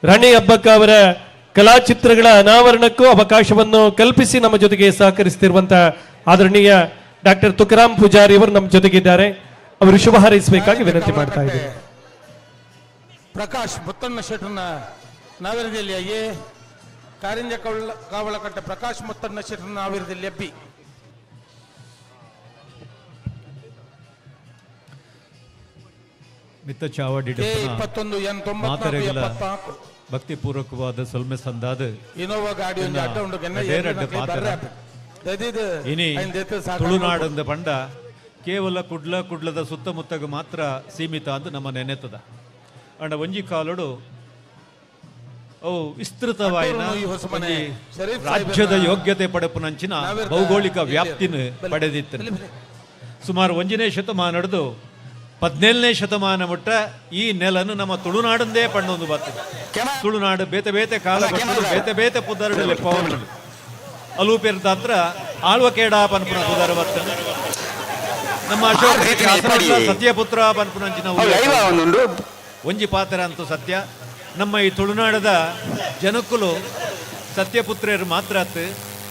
ರಾಣಿ ಅಬ್ಬಕ್ಕ ಅವರ ಕಲಾಚಿತ್ರಗಳ ಅನಾವರಣಕ್ಕೂ ಅವಕಾಶವನ್ನು ಕಲ್ಪಿಸಿ ನಮ್ಮ ಜೊತೆಗೆ ಸಹಕರಿಸುತ್ತಿರುವಂತಹ ಆದರಣೀಯ ಡಾಕ್ಟರ್ ತುಕಾರಾಮ್ ಪೂಜಾರಿ ಅವರು ನಮ್ಮ ಜೊತೆಗಿದ್ದಾರೆ. ಅವರು ಶುಭ ಹಾರೈಸಬೇಕಾಗಿ ವಿನಂತಿ ಮಾಡ್ತಾ ಇದ್ದಾರೆ. ಪ್ರಕಾಶ್ ಮುತ್ತಣ್ಣ ಶೆಟ್ಟರ್ನ ನಾವಿರದಲ್ಲಿ ಎ, ಕಾರಿಂಜ ಕಾವಳಕಟ್ಟೆ ಪ್ರಕಾಶ್ ಮುತ್ತಣ್ಣ ಶೆಟ್ಟರ್ನ ನಾವಿರದಲ್ಲಿ ಬಿ. ಮಿತ್ತ ಚಾವಡಿ ಭಕ್ತಿಪೂರ್ವಕವಾದ ಸೊಲ್ಮೆ ಸಂದಾದ ಇನೋವಾ ಗಾಡಿ ಒಂದು ಅಡ್ಡ ಉಂಡು ಇನಿ ತುಳುನಾಡಂದ ಪಂಡ ಕೇವಲ ಕುಡ್ಲ ಕುಡ್ಲದ ಸುತ್ತಮುತ್ತಗ ಮಾತ್ರ ಸೀಮಿತ ಅಂತ ನಮ್ಮ ನೆನೆತದ. ಅಂಡ ಒಂಜಿ ಕಾಲಡು ಅವು ವಿಸ್ತೃತವಾಯಿನ ರಾಜ್ಯದ ಯೋಗ್ಯತೆ ಪಡೆಪುನಂಚಿನ ಭೌಗೋಳಿಕ ವ್ಯಾಪ್ತಿನ ಪಡೆದಿತ್ತು. ಸುಮಾರು 1ನೇ ಶತಮಾನಡ್ದು 17ನೇ ಶತಮಾನ ಮುಟ್ಟ ಈ ನೆಲನು ನಮ್ಮ ತುಳುನಾಡಂದೇ ಪಣ್ಣೊಂದು ಬರ್ತದೆ. ತುಳುನಾಡು ಬೇತೆ ಬೇತೆ ಕಾಲ ಬೇತೆ ಬೇತೆ ಪುದರುಡು ಲೆಪ್ಪವನು ಅಲೂಪೆರ್ದಾತ್ರ ಆಳ್ವಕೇಡ ಪನ್ಪುನ ಪುದರ ಬರ್ತದೆ. ನಮ್ಮ ಅಶೋಕ ಸತ್ಯಪುತ್ರ ಪನ್ಪುನಂಚಿನ ಒಂಜಿ ಪಾತ್ರ ಅಂತೂ ಸತ್ಯ. ನಮ್ಮ ಈ ತುಳುನಾಡದ ಜನಕ್ಕುಲು ಸತ್ಯಪುತ್ರರು ಮಾತ್ರ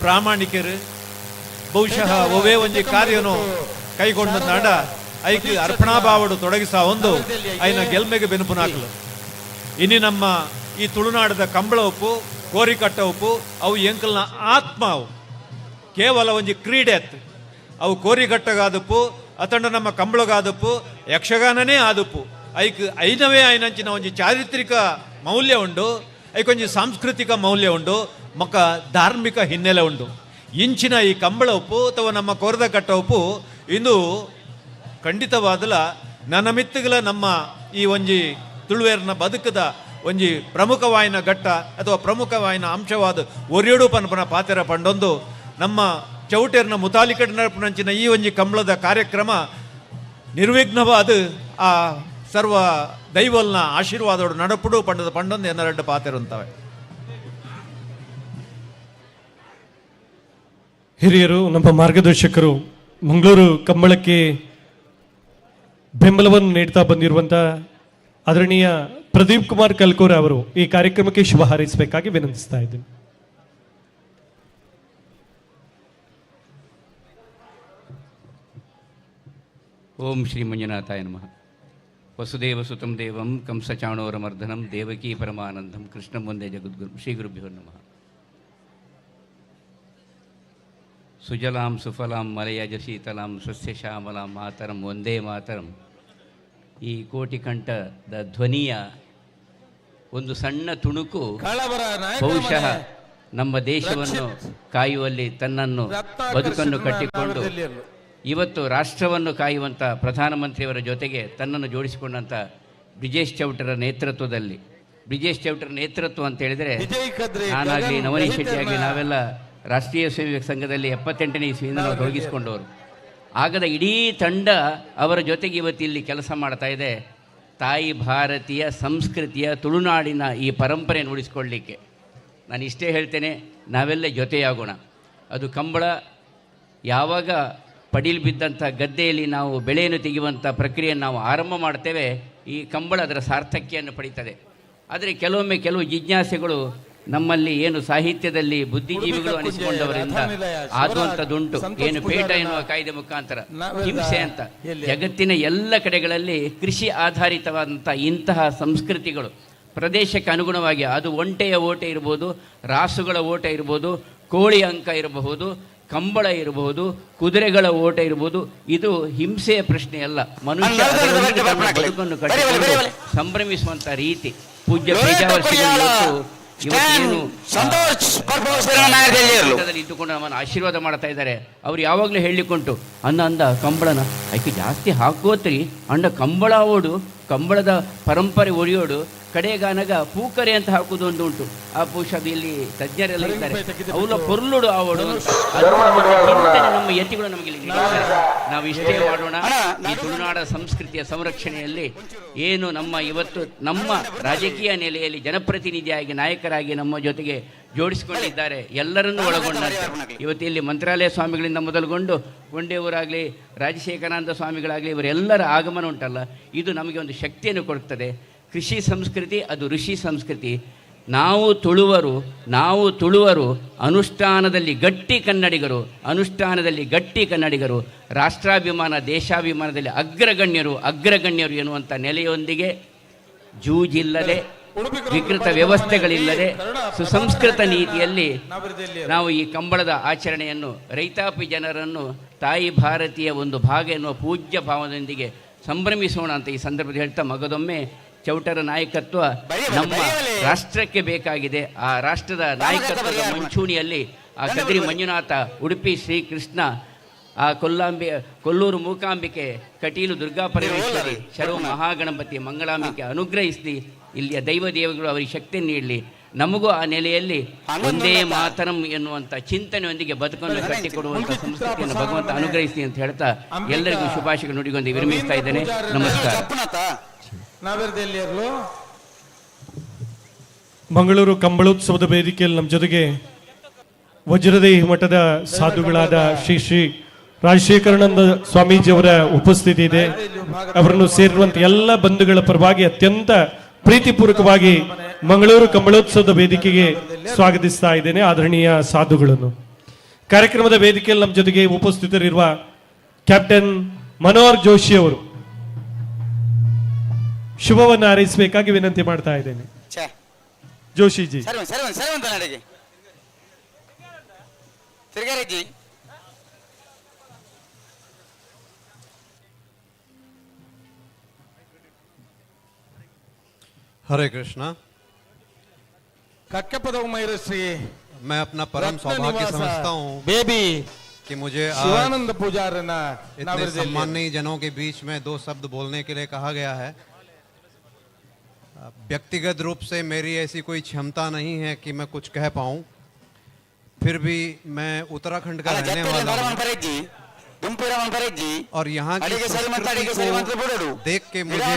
ಪ್ರಾಮಾಣಿಕರು. ಬಹುಶಃ ಒವೇ ಒಂಜಿ ಕಾರ್ಯನು ಕೈಗೊಂಡ ನಾಡ ಐಕ್ ಅರ್ಪಣಾಭಾವಡು ತೊಡಗಿಸ ಒಂದು ಐನ ಗೆಲ್ಮೆಗೆ ಬೆನುಪುನಾಕಲು. ಇನಿ ನಮ್ಮ ಈ ತುಳುನಾಡದ ಕಂಬಳ ಉಪ್ಪು ಕೋರಿಕಟ್ಟ ಉಪ್ಪು ಅವು ಎಂಕಲ್ನ ಆತ್ಮ. ಅವು ಕೇವಲ ಒಂಜಿ ಕ್ರೀಡೆ ಅತ್ತು. ಅವು ಕೋರಿಕಟ್ಟಗಾದಪ್ಪು ಅತಂಡ ನಮ್ಮ ಕಂಬಳಗಾದಪ್ಪು ಯಕ್ಷಗಾನನೇ ಆದಪ್ಪು. ಐಕ್ ಐನವೇ ಐನಂಚಿನ ಒಂಜಿ ಚಾರಿತ್ರಿಕ ಮೌಲ್ಯ ಉಂಡು, ಐಕೊಂಜಿ ಸಾಂಸ್ಕೃತಿಕ ಮೌಲ್ಯ ಉಂಡು, ಮಕ್ಕ ಧಾರ್ಮಿಕ ಹಿನ್ನೆಲೆ ಉಂಡು. ಇಂಚಿನ ಈ ಕಂಬಳ ಉಪ್ಪು ಅಥವಾ ನಮ್ಮ ಕೋರದ ಕಟ್ಟ ಉಪ್ಪು ಇಂದು ಖಂಡಿತವಾದಲ ನನಮಿತ್ತುಗಳ ನಮ್ಮ ಈ ಒಂಜಿ ತುಳುವೇರ್ನ ಬದುಕದ ಒಂಜಿ ಪ್ರಮುಖವಾಯಿನ ಘಟ್ಟ ಅಥವಾ ಪ್ರಮುಖವಾಯಿನ ಅಂಶವಾದ ಒರಿಯಡು ಪನ್ಪನ ಪಾತೆರ ಪಂಡೊಂದು ನಮ್ಮ ಚೌಟೇರ್ನ ಮುತಾಲಿಕಡಿನಂಚಿನ ಈ ಒಂಜಿ ಕಂಬಳದ ಕಾರ್ಯಕ್ರಮ ನಿರ್ವಿಘ್ನವಾದ ಆ ಸರ್ವ ದೈವಲ್ನ ಆಶೀರ್ವಾದೋಡು ನಡಪುಡು ಪಂಡದ ಪಂಡೊಂದು ಎನ್ನರೆಡ್ಡು ಪಾತೆರುಂತವೆ. ಹಿರಿಯರು, ನಮ್ಮ ಮಾರ್ಗದರ್ಶಕರು, ಮಂಗಳೂರು ಕಂಬಳಕ್ಕೆ ಬೆಂಬಲವನ್ನು ನೀಡ್ತಾ ಬಂದಿರುವಂಥ ಆದರಣೀಯ ಪ್ರದೀಪ್ ಕುಮಾರ್ ಕಲ್ಕೋರ ಅವರು ಈ ಕಾರ್ಯಕ್ರಮಕ್ಕೆ ಶುಭ ಹಾರೈಸಬೇಕಾಗಿ ವಿನಂತಿಸ್ತಾ ಇದ್ದೀನಿ. ಓಂ ಶ್ರೀ ಮಂಜುನಾಥಾಯ ನಮಃ. ವಸುದೇವ ಸುತಂ ದೇವಂ ಕಂಸಚಾಣೋರಮರ್ಧನಂ ದೇವಕೀ ಪರಮಾನಂದಂ ಕೃಷ್ಣಂ ವಂದೇ ಜಗದ್ಗುರು. ಶ್ರೀ ಗುರುಭ್ಯೋ ನಮಃ. ಸುಜಲಾಂ ಸುಫಲಾಂ ಮಲಯಜ ಶೀತಲಾಂ ಸಸ್ಯಶ್ಯಾಮಲಾಂ ಮಾತರಂ ಒಂದೇ ಮಾತರಂ. ಈ ಕೋಟಿಕಂಠದ ಧ್ವನಿಯ ಒಂದು ಸಣ್ಣ ತುಣುಕು ಬಹುಶಃ ನಮ್ಮ ದೇಶವನ್ನು ಕಾಯುವಲ್ಲಿ ತನ್ನನ್ನು ಬದುಕನ್ನು ಕಟ್ಟಿಕೊಂಡು ಇವತ್ತು ರಾಷ್ಟ್ರವನ್ನು ಕಾಯುವಂಥ ಪ್ರಧಾನಮಂತ್ರಿಯವರ ಜೊತೆಗೆ ತನ್ನನ್ನು ಜೋಡಿಸಿಕೊಂಡಂಥ ಬ್ರಿಜೇಶ್ ಚೌಟರ ನೇತೃತ್ವದಲ್ಲಿ, ಬ್ರಿಜೇಶ್ ಚೌಟರ ನೇತೃತ್ವ ಅಂತ ಹೇಳಿದರೆ ನಾನಾಗಲಿ ನವನೀಶ್ ಶೆಟ್ಟಿ ಆಗಲಿ ನಾವೆಲ್ಲ ರಾಷ್ಟ್ರೀಯ ಸೇವಕ ಸಂಘದಲ್ಲಿ 78ನೇ ಇಸ್ವಿಯಿಂದ ನಾವು ತೊಡಗಿಸಿಕೊಂಡವರು. ಆಗದ ಇಡೀ ತಂಡ ಅವರ ಜೊತೆಗೆ ಇವತ್ತು ಇಲ್ಲಿ ಕೆಲಸ ಮಾಡ್ತಾ ಇದೆ. ತಾಯಿ ಭಾರತೀಯ ಸಂಸ್ಕೃತಿಯ ತುಳುನಾಡಿನ ಈ ಪರಂಪರೆಯನ್ನು ಉಳಿಸಿಕೊಳ್ಳಲಿಕ್ಕೆ ನಾನು ಇಷ್ಟೇ ಹೇಳ್ತೇನೆ, ನಾವೆಲ್ಲ ಜೊತೆಯಾಗೋಣ. ಅದು ಕಂಬಳ ಯಾವಾಗ ಪಡಿಲು ಬಿದ್ದಂಥ ಗದ್ದೆಯಲ್ಲಿ ನಾವು ಬೆಳೆಯನ್ನು ತೆಗೆಯುವಂಥ ಪ್ರಕ್ರಿಯೆಯನ್ನು ನಾವು ಆರಂಭ ಮಾಡ್ತೇವೆ, ಈ ಕಂಬಳ ಅದರ ಸಾರ್ಥಕ್ಯನ್ನು ಪಡೀತದೆ. ಆದರೆ ಕೆಲವೊಮ್ಮೆ ಕೆಲವು ಜಿಜ್ಞಾಸೆಗಳು ನಮ್ಮಲ್ಲಿ ಏನು ಸಾಹಿತ್ಯದಲ್ಲಿ ಬುದ್ಧಿಜೀವಿಗಳು ಅನಿಸಿಕೊಂಡವರಿಂದ ಆದುವಂಥದ್ದುಂಟು. ಏನು ಪೇಟ ಎನ್ನುವ ಕಾಯ್ದೆ ಮುಖಾಂತರ ಹಿಂಸೆ ಅಂತ ಜಗತ್ತಿನ ಎಲ್ಲ ಕಡೆಗಳಲ್ಲಿ ಕೃಷಿ ಆಧಾರಿತವಾದಂಥ ಇಂತಹ ಸಂಸ್ಕೃತಿಗಳು ಪ್ರದೇಶಕ್ಕೆ ಅನುಗುಣವಾಗಿ, ಅದು ಒಂಟೆಯ ಓಟ ಇರ್ಬೋದು, ರಾಸುಗಳ ಓಟ ಇರ್ಬೋದು, ಕೋಳಿ ಅಂಕ ಇರಬಹುದು, ಕಂಬಳ ಇರಬಹುದು, ಕುದುರೆಗಳ ಓಟ ಇರಬಹುದು, ಇದು ಹಿಂಸೆಯ ಪ್ರಶ್ನೆ ಅಲ್ಲ. ಮನುಷ್ಯ ಬದುಕನ್ನು ಕಟ್ಟಿಕೊಂಡು ಸಂಭ್ರಮಿಸುವಂಥ ರೀತಿ. ಪೂಜ್ಯ ಪೇಜಾವರ ಇವತ್ತೇನು ಇದ್ದುಕೊಂಡು ನಮ್ಮನ್ನು ಆಶೀರ್ವಾದ ಮಾಡ್ತಾ ಇದ್ದಾರೆ. ಅವ್ರು ಯಾವಾಗಲೂ ಹೇಳಿಕೊಂಟು ಅಂದ ಅಂದ ಕಂಬಳನ ಐಕೆ ಜಾಸ್ತಿ ಹಾಕೋತ್ರಿ ಅಂಡ ಕಂಬಳ ಓಡು, ಕಂಬಳದ ಪರಂಪರೆ ಒಡೆಯೋಡು, ಕಡೆಗಾನಗ ಪೂಕರೆ ಅಂತ ಹಾಕುವುದು ಒಂದು ಉಂಟು. ಆ ಪುಷ ಇಲ್ಲಿ ತಜ್ಞರೆಲ್ಲ ಇದ್ದಾರೆ, ಅವರ ಪೊರ್ಲುಡು ಆವಡು ನಮ್ಮ ಯತಿಗಳು ನಮಗೆ ಇಲ್ಲಿ ನೀಡಿದ್ದಾರೆ. ನಾವು ಇಷ್ಟೇ ಮಾಡೋಣ. ಈ ತುಳುನಾಡ ಸಂಸ್ಕೃತಿಯ ಸಂರಕ್ಷಣೆಯಲ್ಲಿ ಏನು ನಮ್ಮ ಇವತ್ತು ನಮ್ಮ ರಾಜಕೀಯ ನೆಲೆಯಲ್ಲಿ ಜನಪ್ರತಿನಿಧಿಯಾಗಿ ನಾಯಕರಾಗಿ ನಮ್ಮ ಜೊತೆಗೆ ಜೋಡಿಸಿಕೊಂಡಿದ್ದಾರೆ ಎಲ್ಲರನ್ನೂ ಒಳಗೊಂಡಂತೆ. ಇವತ್ತು ಇಲ್ಲಿ ಮಂತ್ರಾಲಯ ಸ್ವಾಮಿಗಳಿಂದ ಮೊದಲುಗೊಂಡು ಗೊಂಡೆಯವರಾಗಲಿ, ರಾಜಶೇಖರಾನಂದ ಸ್ವಾಮಿಗಳಾಗಲಿ, ಇವರೆಲ್ಲರ ಆಗಮನ ಉಂಟಲ್ಲ, ಇದು ನಮಗೆ ಒಂದು ಶಕ್ತಿಯನ್ನು ಕೊಡ್ತದೆ. ಕೃಷಿ ಸಂಸ್ಕೃತಿ ಅದು ಋಷಿ ಸಂಸ್ಕೃತಿ. ನಾವು ತುಳುವರು, ನಾವು ತುಳುವರು ಅನುಷ್ಠಾನದಲ್ಲಿ ಗಟ್ಟಿ ಕನ್ನಡಿಗರು, ಅನುಷ್ಠಾನದಲ್ಲಿ ಗಟ್ಟಿ ಕನ್ನಡಿಗರು, ರಾಷ್ಟ್ರಾಭಿಮಾನ ದೇಶಾಭಿಮಾನದಲ್ಲಿ ಅಗ್ರಗಣ್ಯರು, ಅಗ್ರಗಣ್ಯರು ಎನ್ನುವಂಥ ನೆಲೆಯೊಂದಿಗೆ ಜೂಜಿಲ್ಲದೆ, ವಿಕೃತ ವ್ಯವಸ್ಥೆಗಳಿಲ್ಲದೆ, ಸುಸಂಸ್ಕೃತ ನೀತಿಯಲ್ಲಿ ನಾವು ಈ ಕಂಬಳದ ಆಚರಣೆಯನ್ನು ರೈತಾಪಿ ಜನರನ್ನು ತಾಯಿ ಭಾರತೀಯ ಒಂದು ಭಾಗ ಎನ್ನುವ ಪೂಜ್ಯ ಭಾವದೊಂದಿಗೆ ಸಂಭ್ರಮಿಸೋಣ ಅಂತ ಈ ಸಂದರ್ಭದಲ್ಲಿ ಹೇಳ್ತಾ, ಮಗದೊಮ್ಮೆ ಚೌಟರ ನಾಯಕತ್ವ ನಮ್ಮ ರಾಷ್ಟ್ರಕ್ಕೆ ಬೇಕಾಗಿದೆ. ಆ ರಾಷ್ಟ್ರದ ನಾಯಕತ್ವದ ಮುಂಚೂಣಿಯಲ್ಲಿ ಆ ಕದ್ರಿ ಮಂಜುನಾಥ, ಉಡುಪಿ ಶ್ರೀಕೃಷ್ಣ, ಆ ಕೊಲ್ಲೂರು ಮೂಕಾಂಬಿಕೆ, ಕಟೀಲು ದುರ್ಗಾ ಪರಮೇಶ್ವರಿ, ಶರವು ಮಹಾಗಣಪತಿ ಮಂಗಳಾಂಬಿಕೆ ಅನುಗ್ರಹಿಸಲಿ. ಇಲ್ಲಿಯ ದೈವ ದೇವಗಳು ಅವರಿಗೆ ಶಕ್ತಿ ನೀಡಲಿ. ನಮಗೂ ಆ ನೆಲೆಯಲ್ಲಿ ಒಂದೇ ಮಾತರಂ ಎನ್ನುವಂಥ ಚಿಂತನೆಯೊಂದಿಗೆ ಬದುಕನ್ನು ಕಟ್ಟಿಕೊಡುವಂಥ ಸಂಸ್ಕೃತಿಯನ್ನು ಭಗವಂತ ಅನುಗ್ರಹಿಸಲಿ ಅಂತ ಹೇಳ್ತಾ ಎಲ್ಲರಿಗೂ ಶುಭಾಶಯಗಳು ನುಡಿಗೊಂಡು ವಿರಮಿಸ್ತಾ ಇದ್ದೇನೆ. ನಮಸ್ಕಾರ. ಮಂಗಳೂರು ಕಂಬಳೋತ್ಸವದ ವೇದಿಕೆಯಲ್ಲಿ ನಮ್ಮ ಜೊತೆಗೆ ವಜ್ರದೇಹಿ ಮಠದ ಸಾಧುಗಳಾದ ಶ್ರೀ ಶ್ರೀ ರಾಜಶೇಖರಾನಂದ ಸ್ವಾಮೀಜಿಯವರ ಉಪಸ್ಥಿತಿ ಇದೆ. ಅವರನ್ನು ಸೇರಿರುವಂತ ಎಲ್ಲ ಬಂಧುಗಳ ಪರವಾಗಿ ಅತ್ಯಂತ ಪ್ರೀತಿಪೂರ್ವಕವಾಗಿ ಮಂಗಳೂರು ಕಂಬಳೋತ್ಸವದ ವೇದಿಕೆಗೆ ಸ್ವಾಗತಿಸ್ತಾ ಇದ್ದೇನೆ ಆದರಣೀಯ ಸಾಧುಗಳನ್ನು. ಕಾರ್ಯಕ್ರಮದ ವೇದಿಕೆಯಲ್ಲಿ ನಮ್ಮ ಜೊತೆಗೆ ಉಪಸ್ಥಿತರಿರುವ ಕ್ಯಾಪ್ಟನ್ ಮನೋಹರ್ ಜೋಶಿ ಅವರು ಶುಭವನ್ನು ಹಾರೈಸಬೇಕಾಗಿ ವಿನಂತಿ ಮಾಡ್ತಾ ಇದ್ದೇನೆ. ಜೋಶಿಜಿ. हरे कृष्णा। कक्कपदव मैं अपना परम सौभाग्य समझता हूँ बेबी कि मुझे शिवानंद पुजारना इतने सम्माननीय जनों के बीच में दो शब्द बोलने के लिए कहा गया है। व्यक्तिगत रूप से मेरी ऐसी कोई क्षमता नहीं है कि मैं कुछ कह पाऊँ, फिर भी मैं उत्तराखंड का रहने वाला हूँ और यहाँ की संस्कृति को देख के मुझे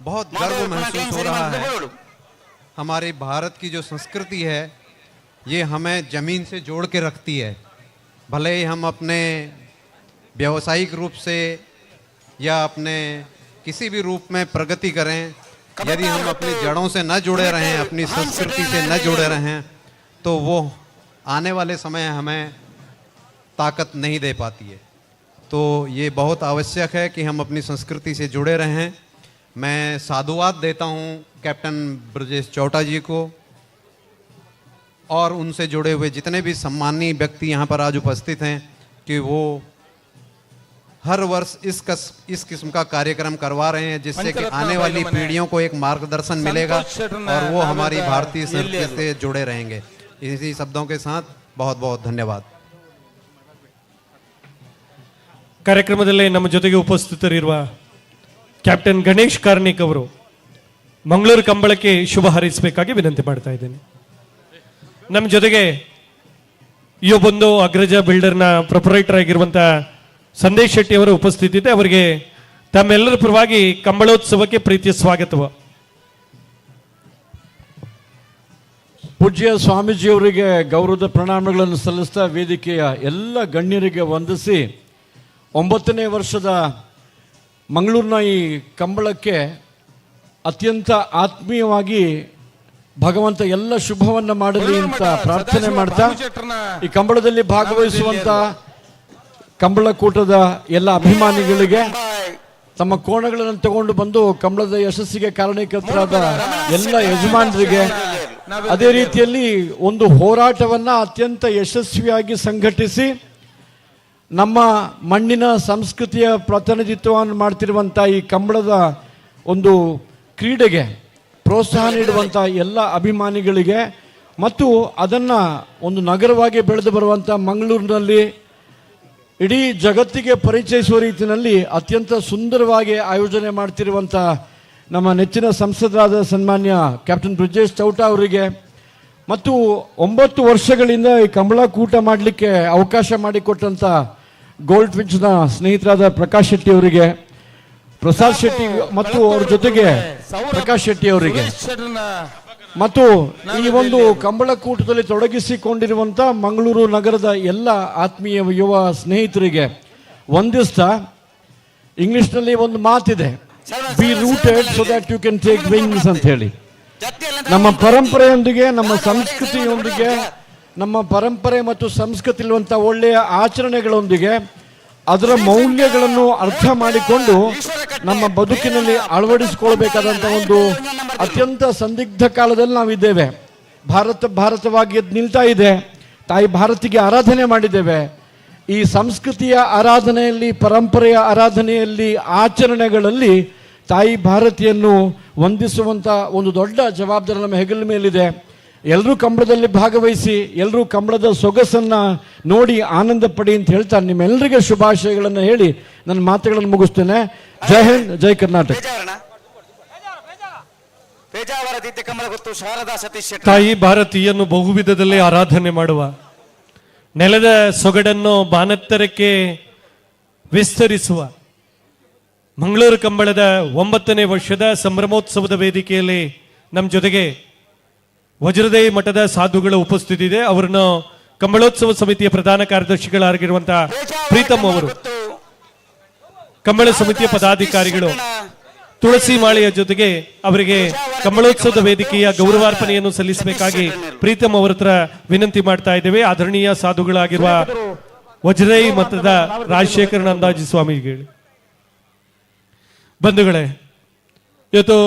बहुत गर्व महसूस हो रहा है। हमारे भारत की जो संस्कृति है ये हमें ज़मीन से जोड़ के रखती है। भले ही हम अपने व्यावसायिक रूप से या अपने किसी भी रूप में प्रगति करें, यदि हम अपनी जड़ों से न जुड़े रहें, अपनी संस्कृति से न जुड़े रहें, तो वो आने वाले समय हमें ताकत नहीं दे पाती है। तो ये बहुत आवश्यक है कि हम अपनी संस्कृति से जुड़े रहें। मैं साधुवाद देता हूँ कैप्टन ब्रजेश चौटा जी को, और उनसे जुड़े हुए जितने भी सम्माननीय व्यक्ति यहाँ पर आज उपस्थित हैं कि वो हर वर्ष इस किस्म का कार्यक्रम करवा रहे हैं, जिससे कि आने वाली पीढ़ियों को एक मार्गदर्शन मिलेगा और वो हमारी भारतीय संस्कृति से जुड़े रहेंगे। इसी शब्दों के साथ बहुत बहुत धन्यवाद। ಕಾರ್ಯಕ್ರಮದಲ್ಲಿ ನಮ್ಮ ಜೊತೆಗೆ ಉಪಸ್ಥಿತರಿರುವ ಕ್ಯಾಪ್ಟನ್ ಗಣೇಶ್ ಕಾರ್ಣಿಕ್ ಅವರು ಮಂಗಳೂರು ಕಂಬಳಕ್ಕೆ ಶುಭ ಹಾರೈಸಬೇಕಾಗಿ ವಿನಂತಿ ಮಾಡ್ತಾ ಇದ್ದೇನೆ. ನಮ್ಮ ಜೊತೆಗೆ ಈ ಅಗ್ರಜ ಬಿಲ್ಡರ್ನ ಪ್ರೊಪರೇಟರ್ ಆಗಿರುವಂತಹ ಸಂದೇಶ್ ಶೆಟ್ಟಿ ಅವರು ಉಪಸ್ಥಿತಿದೆ. ಅವರಿಗೆ ತಮ್ಮೆಲ್ಲರ ಪರವಾಗಿ ಕಂಬಳೋತ್ಸವಕ್ಕೆ ಪ್ರೀತಿಯ ಸ್ವಾಗತವ. ಪೂಜ್ಯ ಸ್ವಾಮೀಜಿಯವರಿಗೆ ಗೌರವದ ಪ್ರಣಾಮಗಳನ್ನು ಸಲ್ಲಿಸ್ತಾ ವೇದಿಕೆಯ ಎಲ್ಲ ಗಣ್ಯರಿಗೆ ವಂದಿಸಿ 9ನೇ ವರ್ಷದ ಮಂಗಳೂರಿನ ಈ ಕಂಬಳಕ್ಕೆ ಅತ್ಯಂತ ಆತ್ಮೀಯವಾಗಿ ಭಗವಂತ ಎಲ್ಲ ಶುಭವನ್ನು ಮಾಡಲಿ ಅಂತ ಪ್ರಾರ್ಥನೆ ಮಾಡ್ತಾ ಈ ಕಂಬಳದಲ್ಲಿ ಭಾಗವಹಿಸುವಂಥ ಕಂಬಳಕೂಟದ ಎಲ್ಲ ಅಭಿಮಾನಿಗಳಿಗೆ ತಮ್ಮ ಕೋಣಗಳನ್ನು ತಗೊಂಡು ಬಂದು ಕಂಬಳದ ಯಶಸ್ಸಿಗೆ ಕಾರಣೀಕರ್ತರಾದ ಎಲ್ಲ ಯಜಮಾನರಿಗೆ, ಅದೇ ರೀತಿಯಲ್ಲಿ ಒಂದು ಹೋರಾಟವನ್ನು ಅತ್ಯಂತ ಯಶಸ್ವಿಯಾಗಿ ಸಂಘಟಿಸಿ ನಮ್ಮ ಮಣ್ಣಿನ ಸಂಸ್ಕೃತಿಯ ಪ್ರತಿನಿಧಿತ್ವವನ್ನು ಮಾಡ್ತಿರುವಂಥ ಈ ಕಂಬಳದ ಒಂದು ಕ್ರೀಡೆಗೆ ಪ್ರೋತ್ಸಾಹ ನೀಡುವಂಥ ಎಲ್ಲ ಅಭಿಮಾನಿಗಳಿಗೆ ಮತ್ತು ಅದನ್ನು ಒಂದು ನಗರವಾಗಿ ಬೆಳೆದು ಬರುವಂಥ ಮಂಗಳೂರಿನಲ್ಲಿ ಇಡೀ ಜಗತ್ತಿಗೆ ಪರಿಚಯಿಸುವ ರೀತಿಯಲ್ಲಿ ಅತ್ಯಂತ ಸುಂದರವಾಗಿ ಆಯೋಜನೆ ಮಾಡ್ತಿರುವಂಥ ನಮ್ಮ ನೆಚ್ಚಿನ ಸಂಸದರಾದ ಸನ್ಮಾನ್ಯ ಕ್ಯಾಪ್ಟನ್ ಬ್ರಿಜೇಶ್ ಚೌಟ ಅವರಿಗೆ ಮತ್ತು 9 ವರ್ಷಗಳಿಂದ ಈ ಕಂಬಳಕೂಟ ಮಾಡಲಿಕ್ಕೆ ಅವಕಾಶ ಮಾಡಿಕೊಟ್ಟಂಥ ಗೋಲ್ಡ್ ಫಿಂಚ್ನ ಸ್ನೇಹಿತರಾದ ಪ್ರಕಾಶ್ ಶೆಟ್ಟಿ ಅವರಿಗೆ, ಪ್ರಸಾದ್ ಶೆಟ್ಟಿ ಮತ್ತು ಅವ್ರ ಜೊತೆಗೆ ಪ್ರಕಾಶ್ ಶೆಟ್ಟಿ ಅವರಿಗೆ ಮತ್ತು ಈ ಒಂದು ಕಂಬಳಕೂಟದಲ್ಲಿ ತೊಡಗಿಸಿಕೊಂಡಿರುವಂಥ ಮಂಗಳೂರು ನಗರದ ಎಲ್ಲ ಆತ್ಮೀಯ ಯುವ ಸ್ನೇಹಿತರಿಗೆ ವಂದಿಸ್ತಾ, ಇಂಗ್ಲಿಷ್ನಲ್ಲಿ ಒಂದು ಮಾತಿದೆ, be rooted so that you can take wings ಅಂತ ಹೇಳಿ. ನಮ್ಮ ಪರಂಪರೆಯೊಂದಿಗೆ, ನಮ್ಮ ಸಂಸ್ಕೃತಿಯೊಂದಿಗೆ, ನಮ್ಮ ಪರಂಪರೆ ಮತ್ತು ಸಂಸ್ಕೃತಿ ಇರುವಂಥ ಒಳ್ಳೆಯ ಆಚರಣೆಗಳೊಂದಿಗೆ ಅದರ ಮೌಲ್ಯಗಳನ್ನು ಅರ್ಥ ಮಾಡಿಕೊಂಡು ನಮ್ಮ ಬದುಕಿನಲ್ಲಿ ಅಳವಡಿಸಿಕೊಳ್ಬೇಕಾದಂಥ ಒಂದು ಅತ್ಯಂತ ಸಂದಿಗ್ಧ ಕಾಲದಲ್ಲಿ ನಾವಿದ್ದೇವೆ. ಭಾರತ ಭಾರತವಾಗಿ ಎದ್ದು ನಿಲ್ತಾ ಇದೆ. ತಾಯಿ ಭಾರತಿಗೆ ಆರಾಧನೆ ಮಾಡಿದ್ದೇವೆ. ಈ ಸಂಸ್ಕೃತಿಯ ಆರಾಧನೆಯಲ್ಲಿ, ಪರಂಪರೆಯ ಆರಾಧನೆಯಲ್ಲಿ, ಆಚರಣೆಗಳಲ್ಲಿ ತಾಯಿ ಭಾರತಿಯನ್ನು ವಂದಿಸುವಂಥ ಒಂದು ದೊಡ್ಡ ಜವಾಬ್ದಾರಿ ನಮ್ಮ ಹೆಗಲ ಮೇಲಿದೆ. ಎಲ್ಲರೂ ಕಂಬಳದಲ್ಲಿ ಭಾಗವಹಿಸಿ ಎಲ್ಲರೂ ಕಂಬಳದ ಸೊಗಸನ್ನು ನೋಡಿ ಆನಂದ ಪಡಿ ಅಂತ ಹೇಳ್ತಾ ನಿಮ್ಮೆಲ್ಲರಿಗೆ ಶುಭಾಶಯಗಳನ್ನು ಹೇಳಿ ನನ್ನ ಮಾತುಗಳನ್ನು ಮುಗಿಸ್ತೇನೆ. ಜೈ ಹಿಂದ್, ಜೈ ಕರ್ನಾಟಕ. ತಾಯಿ ಭಾರತೀಯನ್ನು ಬಹುವಿಧದಲ್ಲಿ ಆರಾಧನೆ ಮಾಡುವ, ನೆಲದ ಸೊಗಡನ್ನು ಬಾನತ್ತರಕ್ಕೆ ವಿಸ್ತರಿಸುವ ಮಂಗಳೂರು ಕಂಬಳದ 9ನೇ ವರ್ಷದ ಸಂಭ್ರಮೋತ್ಸವದ ವೇದಿಕೆಯಲ್ಲಿ ನಮ್ಮ ಜೊತೆಗೆ ವಜ್ರದೇವಿ ಮಠದ ಸಾಧುಗಳ ಉಪಸ್ಥಿತಿ ಇದೆ. ಅವರನ್ನು ಕಂಬಳೋತ್ಸವ ಸಮಿತಿಯ ಪ್ರಧಾನ ಕಾರ್ಯದರ್ಶಿಗಳಾಗಿರುವಂತಹ ಪ್ರೀತಮ್ ಅವರು, ಕಂಬಳ ಸಮಿತಿಯ ಪದಾಧಿಕಾರಿಗಳು ತುಳಸಿ ಮಾಳೆಯ ಜೊತೆಗೆ ಅವರಿಗೆ ಕಂಬಳೋತ್ಸವದ ವೇದಿಕೆಯ ಗೌರವಾರ್ಪಣೆಯನ್ನು ಸಲ್ಲಿಸಬೇಕಾಗಿ ಪ್ರೀತಮ್ ಅವರ ಹತ್ರ ವಿನಂತಿ ಮಾಡ್ತಾ ಇದ್ದೇವೆ. ಆದರಣೀಯ ಸಾಧುಗಳಾಗಿರುವ ವಜ್ರದೇವಿ ಮಠದ ರಾಜಶೇಖರ ನಂದಾಜಿ ಸ್ವಾಮಿಗಳು. ಬಂಧುಗಳೇ, ಇವತ್ತು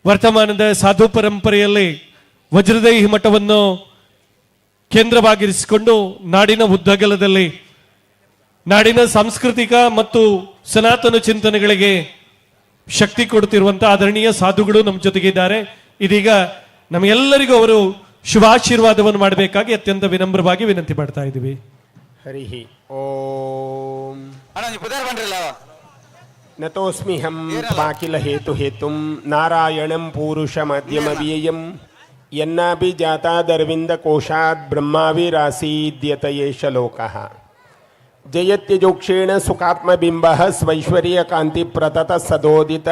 ವರ್ತಮಾನದ ಸಾಧು ಪರಂಪರೆಯಲ್ಲಿ ವಜ್ರದೇಹಿ ಮಠವನ್ನು ಕೇಂದ್ರವಾಗಿರಿಸಿಕೊಂಡು ನಾಡಿನ ಉದ್ದಗಲದಲ್ಲಿ ನಾಡಿನ ಸಾಂಸ್ಕೃತಿಕ ಮತ್ತು ಸನಾತನ ಚಿಂತನೆಗಳಿಗೆ ಶಕ್ತಿ ಕೊಡುತ್ತಿರುವಂತಹ ಆದರಣೀಯ ಸಾಧುಗಳು ನಮ್ಮ ಜೊತೆಗಿದ್ದಾರೆ. ಇದೀಗ ನಮಗೆಲ್ಲರಿಗೂ ಅವರು ಶುಭಾಶೀರ್ವಾದವನ್ನು ಮಾಡಬೇಕಾಗಿ ಅತ್ಯಂತ ವಿನಮ್ರವಾಗಿ ವಿನಂತಿ ಮಾಡ್ತಾ ಇದ್ದೀವಿ. ಹರಿ ಓಂ. ನತೋಸ್ಮಿಹಂ ತ್ವಾಕಿಲ ಹೇತು ಹೇತುಂ ನಾರಾಯಣಂ ಪೂರುಷಮಾದ್ಯಮವ್ಯಯಂ ಯನ್ನಾಪಿ ಜಾತಾದರವಿಂದ ಕೋಶಾತ್ ಬ್ರಹ್ಮಾವಿರಾಸೀದ್ಯತ ಏಷ ಲೋಕಃ. ಜಯತ್ಯಜೋಕ್ಷೇಣ ಸುಖಾತ್ಮಬಿಂಬಃ ಸ್ವೈಶ್ವರ್ಯ ಕಾಂತಿ ಪ್ರತತ ಸದೋದಿತ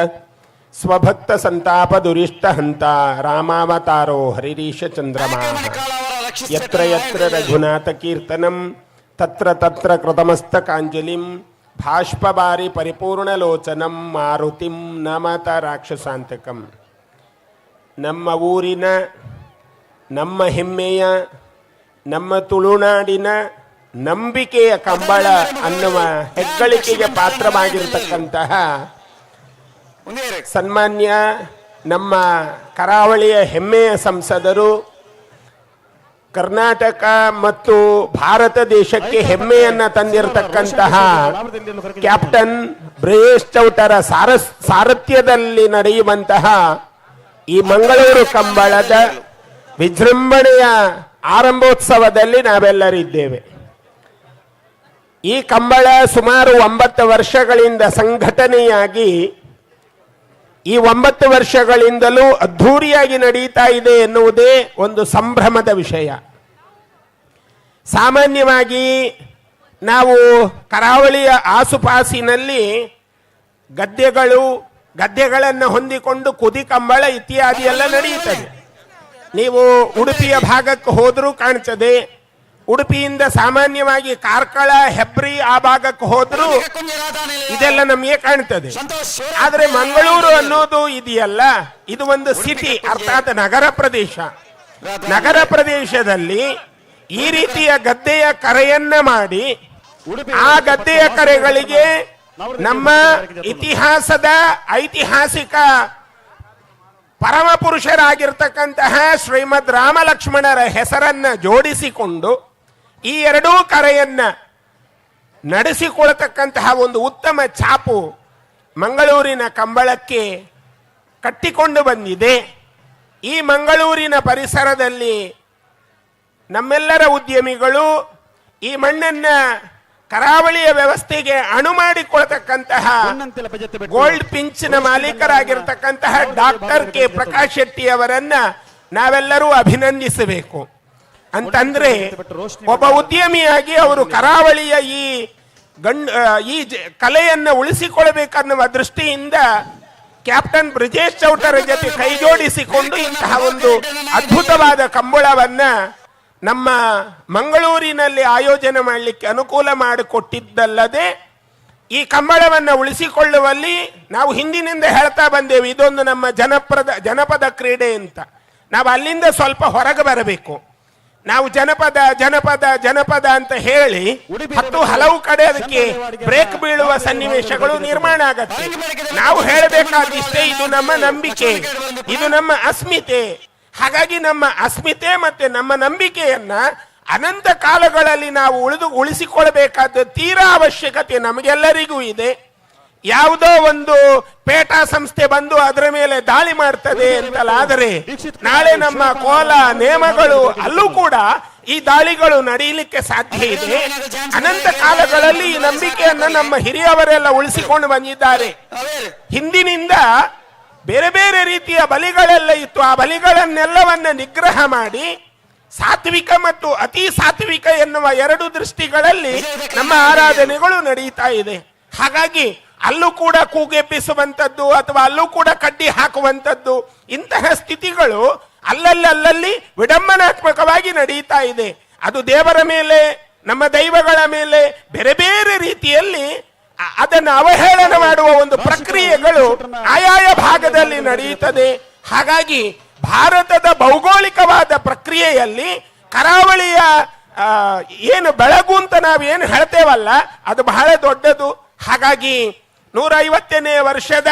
ಸ್ವಭಕ್ತ ಸಂತಾಪ ದುರಿಷ್ಟ ಹಂತ ರಾಮಾವತಾರೋ ಹರಿರೀಶ ಚಂದ್ರಮಾ. ಯತ್ರ ಯತ್ರ ರಘುನಾಥ ಕೀರ್ತನಂ ತತ್ರ ತತ್ರ ಕೃತಮಸ್ತಕಾಂಜಲಿಂ ಭಾಷ್ಪಬಾರಿ ಪರಿಪೂರ್ಣಲೋಚನಂ ಮಾರುತಿಂ ನಮತ ರಾಕ್ಷಸಾಂತಕಂ. ನಮ್ಮ ಊರಿನ, ನಮ್ಮ ಹೆಮ್ಮೆಯ, ನಮ್ಮ ತುಳುನಾಡಿನ ನಂಬಿಕೆಯ ಕಂಬಳ ಅನ್ನುವ ಹೆಗ್ಗಳಿಕೆಗೆ ಪಾತ್ರವಾಗಿರ್ತಕ್ಕಂತಹ ಸನ್ಮಾನ್ಯ ನಮ್ಮ ಕರಾವಳಿಯ ಹೆಮ್ಮೆಯ ಸಂಸದರು, ಕರ್ನಾಟಕ ಮತ್ತು ಭಾರತ ದೇಶಕ್ಕೆ ಹೆಮ್ಮೆಯನ್ನ ತಂದಿರತಕ್ಕಂತಹ ಕ್ಯಾಪ್ಟನ್ ಬ್ರಜೇಶ್ ಚೌಟರ ಸಾರಥ್ಯದಲ್ಲಿ ನಡೆಯುವಂತಹ ಈ ಮಂಗಳೂರು ಕಂಬಳದ ವಿಜೃಂಭಣೆಯ ಆರಂಭೋತ್ಸವದಲ್ಲಿ ನಾವೆಲ್ಲರಿದ್ದೇವೆ. ಈ ಕಂಬಳ ಸುಮಾರು 9 ವರ್ಷಗಳಿಂದ ಸಂಘಟನೆಯಾಗಿ ಈ 9 ವರ್ಷಗಳಿಂದಲೂ ಅದ್ಧೂರಿಯಾಗಿ ನಡೆಯುತ್ತಾ ಇದೆ ಎನ್ನುವುದೇ ಒಂದು ಸಂಭ್ರಮದ ವಿಷಯ. ಸಾಮಾನ್ಯವಾಗಿ ನಾವು ಕರಾವಳಿಯ ಆಸುಪಾಸಿನಲ್ಲಿ ಗದ್ದೆಗಳನ್ನು ಹೊಂದಿಕೊಂಡು ಕುದಿ ಕಂಬಳ ಇತ್ಯಾದಿ ಎಲ್ಲ ನಡೆಯುತ್ತದೆ. ನೀವು ಉಡುಪಿಯ ಭಾಗಕ್ಕೆ ಹೋದರೂ ಕಾಣ್ತದೆ. ಉಡುಪಿಯಿಂದ ಸಾಮಾನ್ಯವಾಗಿ ಕಾರ್ಕಳ, ಹೆಬ್ರಿ ಆ ಭಾಗಕ್ಕೆ ಹೋದರೂ ಇದೆಲ್ಲ ನಮಗೆ ಕಾಣ್ತದೆ. ಆದರೆ ಮಂಗಳೂರು ಅನ್ನೋದು ಇದೆಯಲ್ಲ, ಇದು ಒಂದು ಸಿಟಿ, ಅರ್ಥಾತ್ ನಗರ ಪ್ರದೇಶ. ನಗರ ಪ್ರದೇಶದಲ್ಲಿ ಈ ರೀತಿಯ ಗದ್ದೆಯ ಕರೆಯನ್ನ ಮಾಡಿ ಆ ಗದ್ದೆಯ ಕರೆಗಳಿಗೆ ನಮ್ಮ ಇತಿಹಾಸದ ಐತಿಹಾಸಿಕ ಪರಮಪುರುಷರಾಗಿರ್ತಕ್ಕಂತಹ ಶ್ರೀಮದ್ ರಾಮಲಕ್ಷ್ಮಣರ ಹೆಸರನ್ನ ಜೋಡಿಸಿಕೊಂಡು ಈ ಎರಡೂ ಕರೆಯನ್ನ ನಡೆಸಿಕೊಳ್ಳತಕ್ಕಂತಹ ಒಂದು ಉತ್ತಮ ಛಾಪು ಮಂಗಳೂರಿನ ಕಂಬಳಕ್ಕೆ ಕಟ್ಟಿಕೊಂಡು ಬಂದಿದೆ. ಈ ಮಂಗಳೂರಿನ ಪರಿಸರದಲ್ಲಿ ನಮ್ಮೆಲ್ಲರ ಉದ್ಯಮಿಗಳು ಈ ಮಣ್ಣನ್ನ ಕರಾವಳಿಯ ವ್ಯವಸ್ಥೆಗೆ ಅಣು ಮಾಡಿಕೊಳ್ತಕ್ಕಂತಹ ಗೋಲ್ಡ್ ಪಿಂಚ್ನ ಮಾಲೀಕರಾಗಿರ್ತಕ್ಕಂತಹ ಡಾಕ್ಟರ್ ಕೆ ಪ್ರಕಾಶ್ ಶೆಟ್ಟಿ ಅವರನ್ನ ನಾವೆಲ್ಲರೂ ಅಭಿನಂದಿಸಬೇಕು. ಅಂತಂದ್ರೆ ಒಬ್ಬ ಉದ್ಯಮಿಯಾಗಿ ಅವರು ಕರಾವಳಿಯ ಈ ಈ ಕಲೆಯನ್ನು ಉಳಿಸಿಕೊಳ್ಳಬೇಕನ್ನುವ ದೃಷ್ಟಿಯಿಂದ ಕ್ಯಾಪ್ಟನ್ ಬ್ರಿಜೇಶ್ ಚೌಟರ ಜೊತೆ ಕೈಜೋಡಿಸಿಕೊಂಡು ಇಂತಹ ಒಂದು ಅದ್ಭುತವಾದ ಕಂಬಳವನ್ನ ನಮ್ಮ ಮಂಗಳೂರಿನಲ್ಲಿ ಆಯೋಜನೆ ಮಾಡಲಿಕ್ಕೆ ಅನುಕೂಲ ಮಾಡಿಕೊಟ್ಟಿದ್ದಲ್ಲದೆ ಈ ಕಂಬಳವನ್ನು ಉಳಿಸಿಕೊಳ್ಳುವಲ್ಲಿ ನಾವು ಹಿಂದಿನಿಂದ ಹೇಳ್ತಾ ಬಂದೇವೆ, ಇದೊಂದು ನಮ್ಮ ಜನಪದ ಕ್ರೀಡೆ ಅಂತ. ನಾವು ಅಲ್ಲಿಂದ ಸ್ವಲ್ಪ ಹೊರಗೆ ಬರಬೇಕು. ನಾವು ಜನಪದ ಜನಪದ ಜನಪದ ಅಂತ ಹೇಳಿ ಹತ್ತು ಹಲವು ಕಡೆ ಅದಕ್ಕೆ ಬ್ರೇಕ್ ಬೀಳುವ ಸನ್ನಿವೇಶಗಳು ನಿರ್ಮಾಣ ಆಗತ್ತೆ. ನಾವು ಹೇಳಬೇಕಾದಿಷ್ಟೇ, ಇದು ನಮ್ಮ ನಂಬಿಕೆ, ಇದು ನಮ್ಮ ಅಸ್ಮಿತೆ. ಹಾಗಾಗಿ ನಮ್ಮ ಅಸ್ಮಿತೆ ಮತ್ತೆ ನಮ್ಮ ನಂಬಿಕೆಯನ್ನ ಅನಂತ ಕಾಲಗಳಲ್ಲಿ ನಾವು ಉಳಿಸಿಕೊಳ್ಳಬೇಕಾದ ತೀರಾ ಅವಶ್ಯಕತೆ ನಮಗೆಲ್ಲರಿಗೂ ಇದೆ. ಯಾವುದೋ ಒಂದು ಪೇಟಾ ಸಂಸ್ಥೆ ಬಂದು ಅದರ ಮೇಲೆ ದಾಳಿ ಮಾಡ್ತದೆ ಅಂತಲ್ಲ, ಆದರೆ ನಾಳೆ ನಮ್ಮ ಕೋಲ ನೇಮಗಳು ಅಲ್ಲೂ ಕೂಡ ಈ ದಾಳಿಗಳು ನಡೆಯಲಿಕ್ಕೆ ಸಾಧ್ಯ ಇದೆ. ಅನಂತ ಕಾಲಗಳಲ್ಲಿ ಈ ನಂಬಿಕೆಯನ್ನ ನಮ್ಮ ಹಿರಿಯವರೆಲ್ಲ ಉಳಿಸಿಕೊಂಡು ಬಂದಿದ್ದಾರೆ. ಹಿಂದಿನಿಂದ ಬೇರೆ ಬೇರೆ ರೀತಿಯ ಬಲಿಗಳೆಲ್ಲ ಇತ್ತು. ಆ ಬಲಿಗಳನ್ನೆಲ್ಲವನ್ನ ನಿಗ್ರಹ ಮಾಡಿ ಸಾತ್ವಿಕ ಮತ್ತು ಅತಿ ಸಾತ್ವಿಕ ಎನ್ನುವ ಎರಡು ದೃಷ್ಟಿಗಳಲ್ಲಿ ನಮ್ಮ ಆರಾಧನೆಗಳು ನಡೆಯುತ್ತಾ ಇದೆ. ಹಾಗಾಗಿ ಅಲ್ಲೂ ಕೂಡ ಕೂಗೆಬ್ಬಿಸುವಂಥದ್ದು ಅಥವಾ ಅಲ್ಲೂ ಕೂಡ ಕಡ್ಡಿ ಹಾಕುವಂಥದ್ದು ಇಂತಹ ಸ್ಥಿತಿಗಳು ಅಲ್ಲಲ್ಲಿ ವಿಡಂಬನಾತ್ಮಕವಾಗಿ ನಡೆಯುತ್ತಾ ಇದೆ. ಅದು ದೇವರ ಮೇಲೆ, ನಮ್ಮ ದೈವಗಳ ಮೇಲೆ ಬೇರೆ ಬೇರೆ ರೀತಿಯಲ್ಲಿ ಅದನ್ನು ಅವಹೇಳನ ಮಾಡುವ ಒಂದು ಪ್ರಕ್ರಿಯೆಗಳು ಆಯಾಯ ಭಾಗದಲ್ಲಿ ನಡೆಯುತ್ತದೆ. ಹಾಗಾಗಿ ಭಾರತದ ಭೌಗೋಳಿಕವಾದ ಪ್ರಕ್ರಿಯೆಯಲ್ಲಿ ಕರಾವಳಿಯ ಏನು ಬೆಳಗು ಅಂತ ನಾವೇನು ಹೇಳ್ತೇವಲ್ಲ, ಅದು ಬಹಳ ದೊಡ್ಡದು. ಹಾಗಾಗಿ 150ನೇ ವರ್ಷದ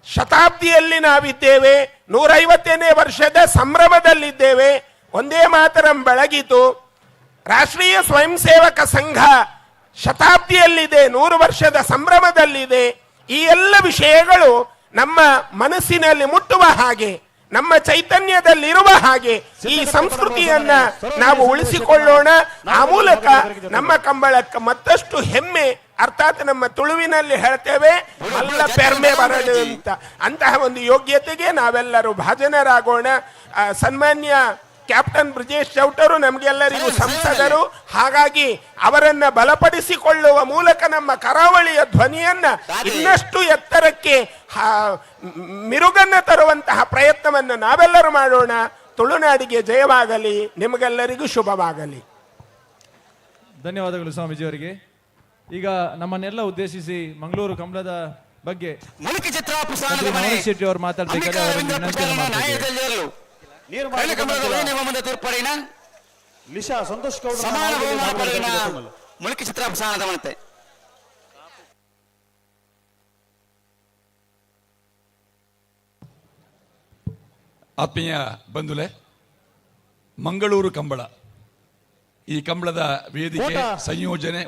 ಶತಾಬ್ದಿಯಲ್ಲಿ ನಾವಿದ್ದೇವೆ, 150ನೇ ವರ್ಷದ ಸಂಭ್ರಮದಲ್ಲಿದ್ದೇವೆ. ಒಂದೇ ಮಾತರಂ ಬೆಳಗಿತು. ರಾಷ್ಟ್ರೀಯ ಸ್ವಯಂ ಸೇವಕ ಸಂಘ ಶತಾಬ್ದಿಯಲ್ಲಿದೆ, 100 ವರ್ಷದ ಸಂಭ್ರಮದಲ್ಲಿದೆ. ಈ ಎಲ್ಲ ವಿಷಯಗಳು ನಮ್ಮ ಮನಸ್ಸಿನಲ್ಲಿ ಮುಟ್ಟುವ ಹಾಗೆ, ನಮ್ಮ ಚೈತನ್ಯದಲ್ಲಿರುವ ಹಾಗೆ ಈ ಸಂಸ್ಕೃತಿಯನ್ನ ನಾವು ಉಳಿಸಿಕೊಳ್ಳೋಣ. ಆ ಮೂಲಕ ನಮ್ಮ ಕಂಬಳಕ್ಕೆ ಮತ್ತಷ್ಟು ಹೆಮ್ಮೆ, ಅರ್ಥಾತ್ ನಮ್ಮ ತುಳುವಿನಲ್ಲಿ ಹೇಳ್ತೇವೆ ಅಲ್ಲ ಪೆರ್ಮೆ ಬರಡು ಅಂತ, ಅಂತಹ ಒಂದು ಯೋಗ್ಯತೆಗೆ ನಾವೆಲ್ಲರೂ ಭಾಜನರಾಗೋಣ. ಸನ್ಮಾನ್ಯ ಕ್ಯಾಪ್ಟನ್ ಬ್ರಿಜೇಶ್ ಚೌಟರು ನಮಗೆಲ್ಲರಿಗೂ ಸಂಸದರು. ಹಾಗಾಗಿ ಅವರನ್ನ ಬಲಪಡಿಸಿಕೊಳ್ಳುವ ಮೂಲಕ ನಮ್ಮ ಕರಾವಳಿಯ ಧ್ವನಿಯನ್ನ ಇನ್ನಷ್ಟು ಎತ್ತರಕ್ಕೆ ಮಿರುಗನ್ನ ತರುವಂತಹ ಪ್ರಯತ್ನವನ್ನು ನಾವೆಲ್ಲರೂ ಮಾಡೋಣ. ತುಳುನಾಡಿಗೆ ಜಯವಾಗಲಿ, ನಿಮಗೆಲ್ಲರಿಗೂ ಶುಭವಾಗಲಿ. ಧನ್ಯವಾದಗಳು ಸ್ವಾಮೀಜಿಯವರಿಗೆ. ಈಗ ನಮ್ಮನ್ನೆಲ್ಲ ಉದ್ದೇಶಿಸಿ ಮಂಗಳೂರು ಕಂಬಳದ ಬಗ್ಗೆ ಮನೋಜ್ ಶೆಟ್ಟಿ ಅವರು ಮಾತಾಡಬೇಕಾದ್ರೆ ಅವರನ್ನು ವಿನಂತಿಯನ್ನು ಮಾಡ್ತಿದ್ದೇವೆ. ಆತ್ಮೀಯ ಬಂಧುಲೆ, ಮಂಗಳೂರು ಕಂಬಳ. ಈ ಕಂಬಳದ ವೇದಿಕೆ ಸಂಯೋಜನೆ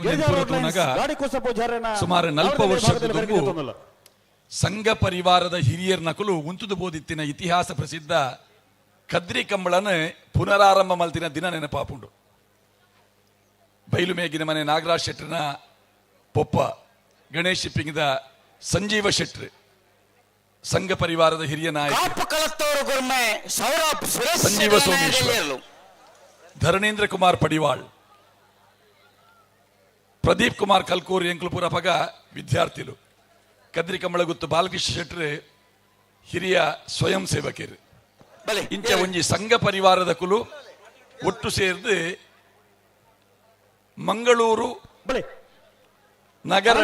ಸುಮಾರು 40 ವರ್ಷದ ದುಂಬು ಸಂಘ ಪರಿವಾರದ ಹಿರಿಯರ್ ನಕಲು ಉಂತುದು ಬೋದಿತ್ತಿನ ಇತಿಹಾಸ ಪ್ರಸಿದ್ಧ ಕದ್ರಿ ಕಂಬಳನ ಪುನರಾರಂಭ ಮಲ್ತಿನ ದಿನ ನೆನಪಾಪುಂಡು. ಬೈಲುಮೇಗಿನ ಮನೆ ನಾಗರಾಜ್ ಶೆಟ್ಟರ್ನ ಪೊಪ್ಪ ಗಣೇಶ್ ಶಿಪ್ಪಿಂಗ್ದ ಸಂಜೀವ ಶೆಟ್ರ್ ಸಂಘ ಪರಿವಾರದ ಹಿರಿಯ ನಾಯಕ ಸಂಜೀವ ಸೋಮೇಶ್ವರ್, ಧರಣೇಂದ್ರ ಕುಮಾರ್ ಪಡಿವಾಳ್, ಪ್ರದೀಪ್ ಕುಮಾರ್ ಕಲ್ಕೂರ್ ಎಂಕ್ಲುಪುರ ಪಗ ವಿದ್ಯಾರ್ಥಿಲು, ಕದ್ರಿ ಕಂಬಳಗುತ್ತು ಬಾಲಕೃಷ್ಣ ಶೆಟ್ರ್ ಹಿರಿಯ ಸ್ವಯಂ ಸೇವಕರು. ಇಂಚ ಒಂಜಿ ಸಂಘ ಪರಿವಾರದ ಕುಲು ಒಟ್ಟು ಸೇರ್ದು ಮಂಗಳೂರು ನಗರ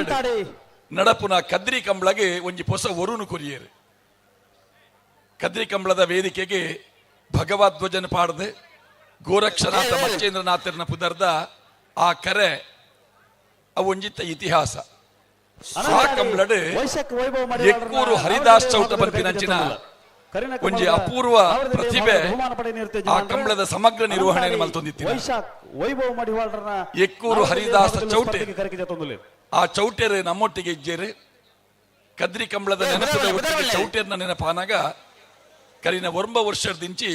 ನಡಪುನ ಕದ್ರಿ ಕಂಬಳಗೆ ಒಂಜಿ ಹೊಸ ಒರುನು ಕೊರಿಯರು. ಕದ್ರಿ ಕಂಬಳದ ವೇದಿಕೆಗೆ ಭಗವಧ್ವಜನ ಪಾಡ್ದು ಗೋರಕ್ಷನಾಥ ಮಚ್ಚೇಂದ್ರನಾಥರನ ಪುದರ್ದ ಆ ಕರೆ ಅವೊಂಜಿತ್ತ ಇತಿಹಾಸ. ಆ ಕಂಬಳಡು ಎಕ್ಕೂರು ಹರಿದಾಸ್ ಚೌಟ ಬರ್ಪಿನಂಚಿನ ಒಂಜಿ ಅಪೂರ್ವ ಪ್ರತಿಭೆ ಆ ಕಂಬಳದ ಸಮಗ್ರ ನಿರ್ವಹಣೆಯನ್ನು ಮಲ್ತೊಂದಿತ್ತು. ಎಕ್ಕೂರು ಹರಿದಾಸ ಚೌಟೆ, ಆ ಚೌಟೆರು ನಮ್ಮೊಟ್ಟಿಗೆ ಇಜ್ಜೇರು. ಕದ್ರಿ ಕಂಬಳದ ನೆನಪದ ಒಟ್ಟಿಗೆ ಚೌಟೆರ್ನ ನೆನಪಾನಾಗ ಕರಿನ 9 ವರ್ಷದಿಂಚಿ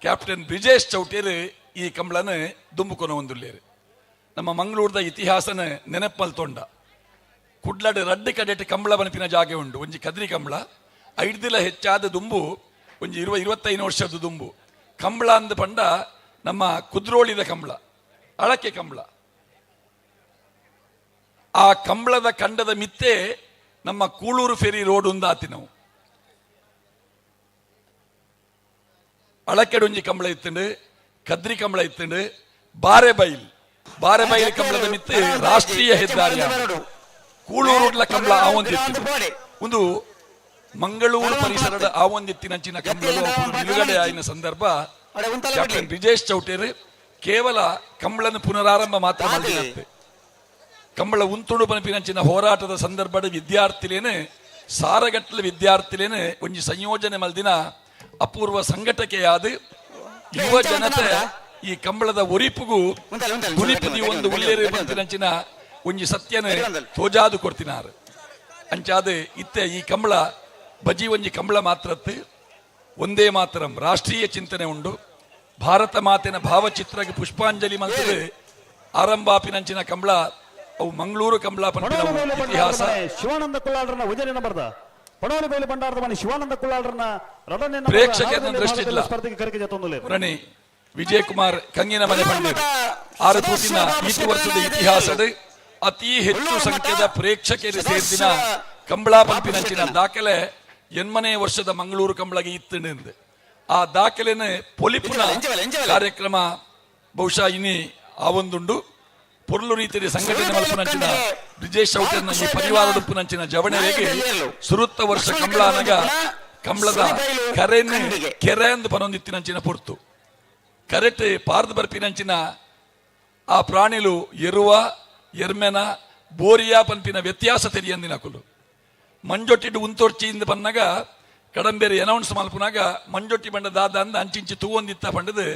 ಕ್ಯಾಪ್ಟನ್ ಬ್ರಿಜೇಶ್ ಚೌಟೇರು ಈ ಕಂಬಳನ ದುಂಬುಕೊನ ಒಂದುಲ್ಲೇರು. ನಮ್ಮ ಮಂಗಳೂರದ ಇತಿಹಾಸನ ನೆನಪಲ್ ತೊಂಡ. ಕುಡ್ಲಡು ರಡ್ಡು ಕಡೆಟ್ ಕಂಬಳ ಬನಪಿನ ಜಾಗೆ ಉಂಡು. ಒಂಜಿ ಕದ್ರಿ ಕಂಬಳ ಐಡ್ದಿಲ ಹೆಚ್ಚಾದ ದುಂಬು ಒಂಜಿ 20-25 ವರ್ಷದ ದುಂಬು ಕಂಬಳ ಅಂದ ಪಂಡ ನಮ್ಮ ಕುದ್ರೋಳಿದ ಕಂಬಳ, ಅಳಕೆ ಕಂಬಳ. ಆ ಕಂಬಳದ ಕಂಡದ ಮಿತ್ತೆ ನಮ್ಮ ಕೂಳೂರು ಫೆರಿ ರೋಡ್ ಉಂದಾತಿ ನಾವು. ಅಳಕೆಡೊಂಜಿ ಕಂಬಳ ಇತ್ತಂಡು, ಕದ್ರಿ ಕಂಬಳ ಇತ್ತಂಡು, ಬಾರೆಬೈಲ್ ಬಾರೆಬೈಲ್ ಕಂಬಳದ ಮಿತ್ತೆ ರಾಷ್ಟ್ರೀಯ ಹೆದ್ದಾರಿ ಕೂಳೂರುಡ್ಲ ಕಂಬಳ ಆವೊಂದಿತ್ತು. ಒಂದು ಮಂಗಳೂರು ಪರಿಸರದ ಆವೊಂದಿತ್ತಿನಂಚಿನ ಕಂಬಳಲು ನಿಲುಗಡೆ ಆಯಿನ ಸಂದರ್ಭ ಕ್ಯಾಪ್ಟನ್ ಬ್ರಿಜೇಶ್ ಚೌಟೇರು ಕೇವಲ ಕಂಬಳನ್ನು ಪುನರಾರಂಭ ಮಾತ್ರ ಮಾಡಿದಂತೆ. ಕಂಬಳ ಉಂತುಣು ಪನಪಿನಂಚಿನ ಹೋರಾಟದ ಸಂದರ್ಭದ ವಿದ್ಯಾರ್ಥಿಲೇನೆ ಸಾರಗಟ್ಟಲೆ ವಿದ್ಯಾರ್ಥಿಲೇನೆ ಒಂಜಿ ಸಂಯೋಜನೆ ಮಲ್ದಿನ ಅಪೂರ್ವ ಸಂಘಟಕೆಯಾದ ಯುವ ಜನತೆ ಈ ಕಂಬಳದ ಒರಿಪುಗೂ ಗುರಿಪುದಿ ಒಂದು ಉಲ್ಲೇರು ಪಂಪಿನಂಚಿನ ಒಂಜಿ ಸತ್ಯನ ತೋಜಾದು ಕೊಡ್ತಿನಾರು. ಅಂಚಾದ ಇತ್ತೆ ಈ ಕಂಬಳ ಬಜಿ ಒಂಜಿ ಕಂಬಳ ಮಾತ್ರತ್ತು ಒಂದೇ ಮಾತ್ರಂ ರಾಷ್ಟ್ರೀಯ ಚಿಂತನೆ ಉಂಡು. ಭಾರತ ಮಾತಿನ ಭಾವಚಿತ್ರಕ್ಕೆ ಪುಷ್ಪಾಂಜಲಿ ಮಲ್ತದೆ ಆರಂಭಾಪಿನಂಚಿನ ಕಂಬಳ ಅವು ಮಂಗಳೂರು ಕಂಬಳ ಇತಿಹಾಸ. ಶಿವಾನಂದ ಕುಳ್ಳಾಳರನ್ನ ಉಜರಿನ ಬರ್ದ ಪಡವಲಬೈಲು ಭಂಡಾರದ ಮನೆ ಶಿವಾನಂದ ಕುಳ್ಳಾಳರನ್ನ ಪ್ರೇಕ್ಷಕರ ದೃಷ್ಟಿ ಇಲ್ಲ. ರಣಿ ವಿಜಯ್ ಕುಮಾರ್ ಕಂಗಿನ ಮನೆ ಪಂಡಿರ್ ಆರು ತೂತಿನ ಈ ವರ್ಷದ ಇತಿಹಾಸದ ಅತಿ ಹೆಚ್ಚು ಸಂಖ್ಯೆದ ಪ್ರೇಕ್ಷಕರು ಸೇರಿದಿನ ಕಂಬಳ ಪಂಪಿನಂಚಿನ ದಾಖಲೆ 8ನೇ ವರ್ಷದ ಮಂಗಳೂರು ಕಂಬಳಗೆ ಇತ್ತು. ಆ ದಾಖಲೆನ ಪೊಲಿಪುನ ಕಾರ್ಯಕ್ರಮ ಬಹುಶಃ ಇನಿ ಆ ಒಂದುಂಡು. ಪೊರ್ಲು ರೀತಿಯ ಸಂಘಟನೆ ಮಲ್ಪುನಂಚಿನ ಬ್ರಿಜೇಶ್ ಚೌಟರ್ನ ಈ ಪರಿವಾರದುಪ್ಪುನಂಚಿನ ಜವಣೆಗೆ ಸುರುತ್ತ ವರ್ಷ ಕಂಬಳಾನಗ ಕಂಬಳದ ಕರೆನ್ ಕೆರೆ ಅಂದು ಪನೊಂದಿತ್ತಿನಂಚಿನ ಪೊರ್ತು ಕರೆಟ್ ಪಾರ್ದು ಬರ್ಪಿನಂಚಿನ ಆ ಪ್ರಾಣಿಲು ಎರುವ ಎರ್ಮೆನ ಬೋರಿಯಾ ಪನ್ಪಿನ ವ್ಯತ್ಯಾಸ ತೆರಿಯಂದಿನ ಕುಲು ಮಂಜೊಟ್ಟಿಡು ಉಂತೊರ್ಚಿಯಿಂದ ಬನ್ನಾಗ ಕಡಂಬೇರಿ ಅನೌನ್ಸ್ ಮಲ್ಪುನಾಗ ಮಂಜೊಟ್ಟಿ ಬಂಡ ದಾದ ಅಂದ ಅಂಚಿಂಚಿ ತೂವೊಂದಿತ್ತ ಪಂಡದು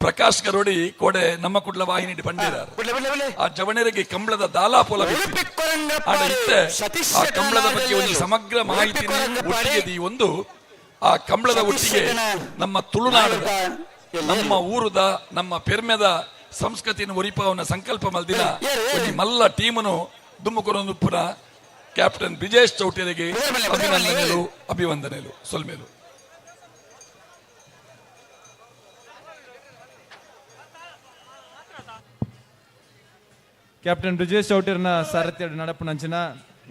ಪ್ರಕಾಶ್ ಗರೋಡಿ ಕೋಡೆ ನಮ್ಮ ಕುಡ್ಲ ವಾಹಿನಿ ಬಂಡಿದ್ದಾರೆ. ಆ ಜವಣರಿಗೆ ಕಂಬಳದ ದಾಲಾಪೋಲ ಆ ಕಂಬಳದ ಬಗ್ಗೆ ಒಂದು ಸಮಗ್ರ ಮಾಹಿತಿ ಒಟ್ಟಿಗೆ ಒಂದು ಆ ಕಂಬಳದ ಒಟ್ಟಿಗೆ ನಮ್ಮ ತುಳುನಾಡದ ನಮ್ಮ ಊರುದ ನಮ್ಮ ಪೆರ್ಮೆದ ಸಂಸ್ಕೃತಿಯನ್ನು ಒರಿಪಾವನ ಸಂಕಲ್ಪ ಮಲ್ದಿನ ಒಂಜಿ ಮಲ್ಲ ಟೀಮನು ದುಮ್ಮುಕೊರೊಂದುಪ್ಪುನ ಕ್ಯಾಪ್ಟನ್ ಬ್ರಿಜೇಶ್ ಚೌಟರಿಗೆ ಅಭಿನಂದನೆಲು ಅಭಿವಂದನೆಲು ಸೊಲ್ಮೇಲು. ಕ್ಯಾಪ್ಟನ್ ಬ್ರಿಜೇಶ್ ಚೌಟರ್ನ ಸಾರಥ್ಯ ನಡಪುನಂಚಿನ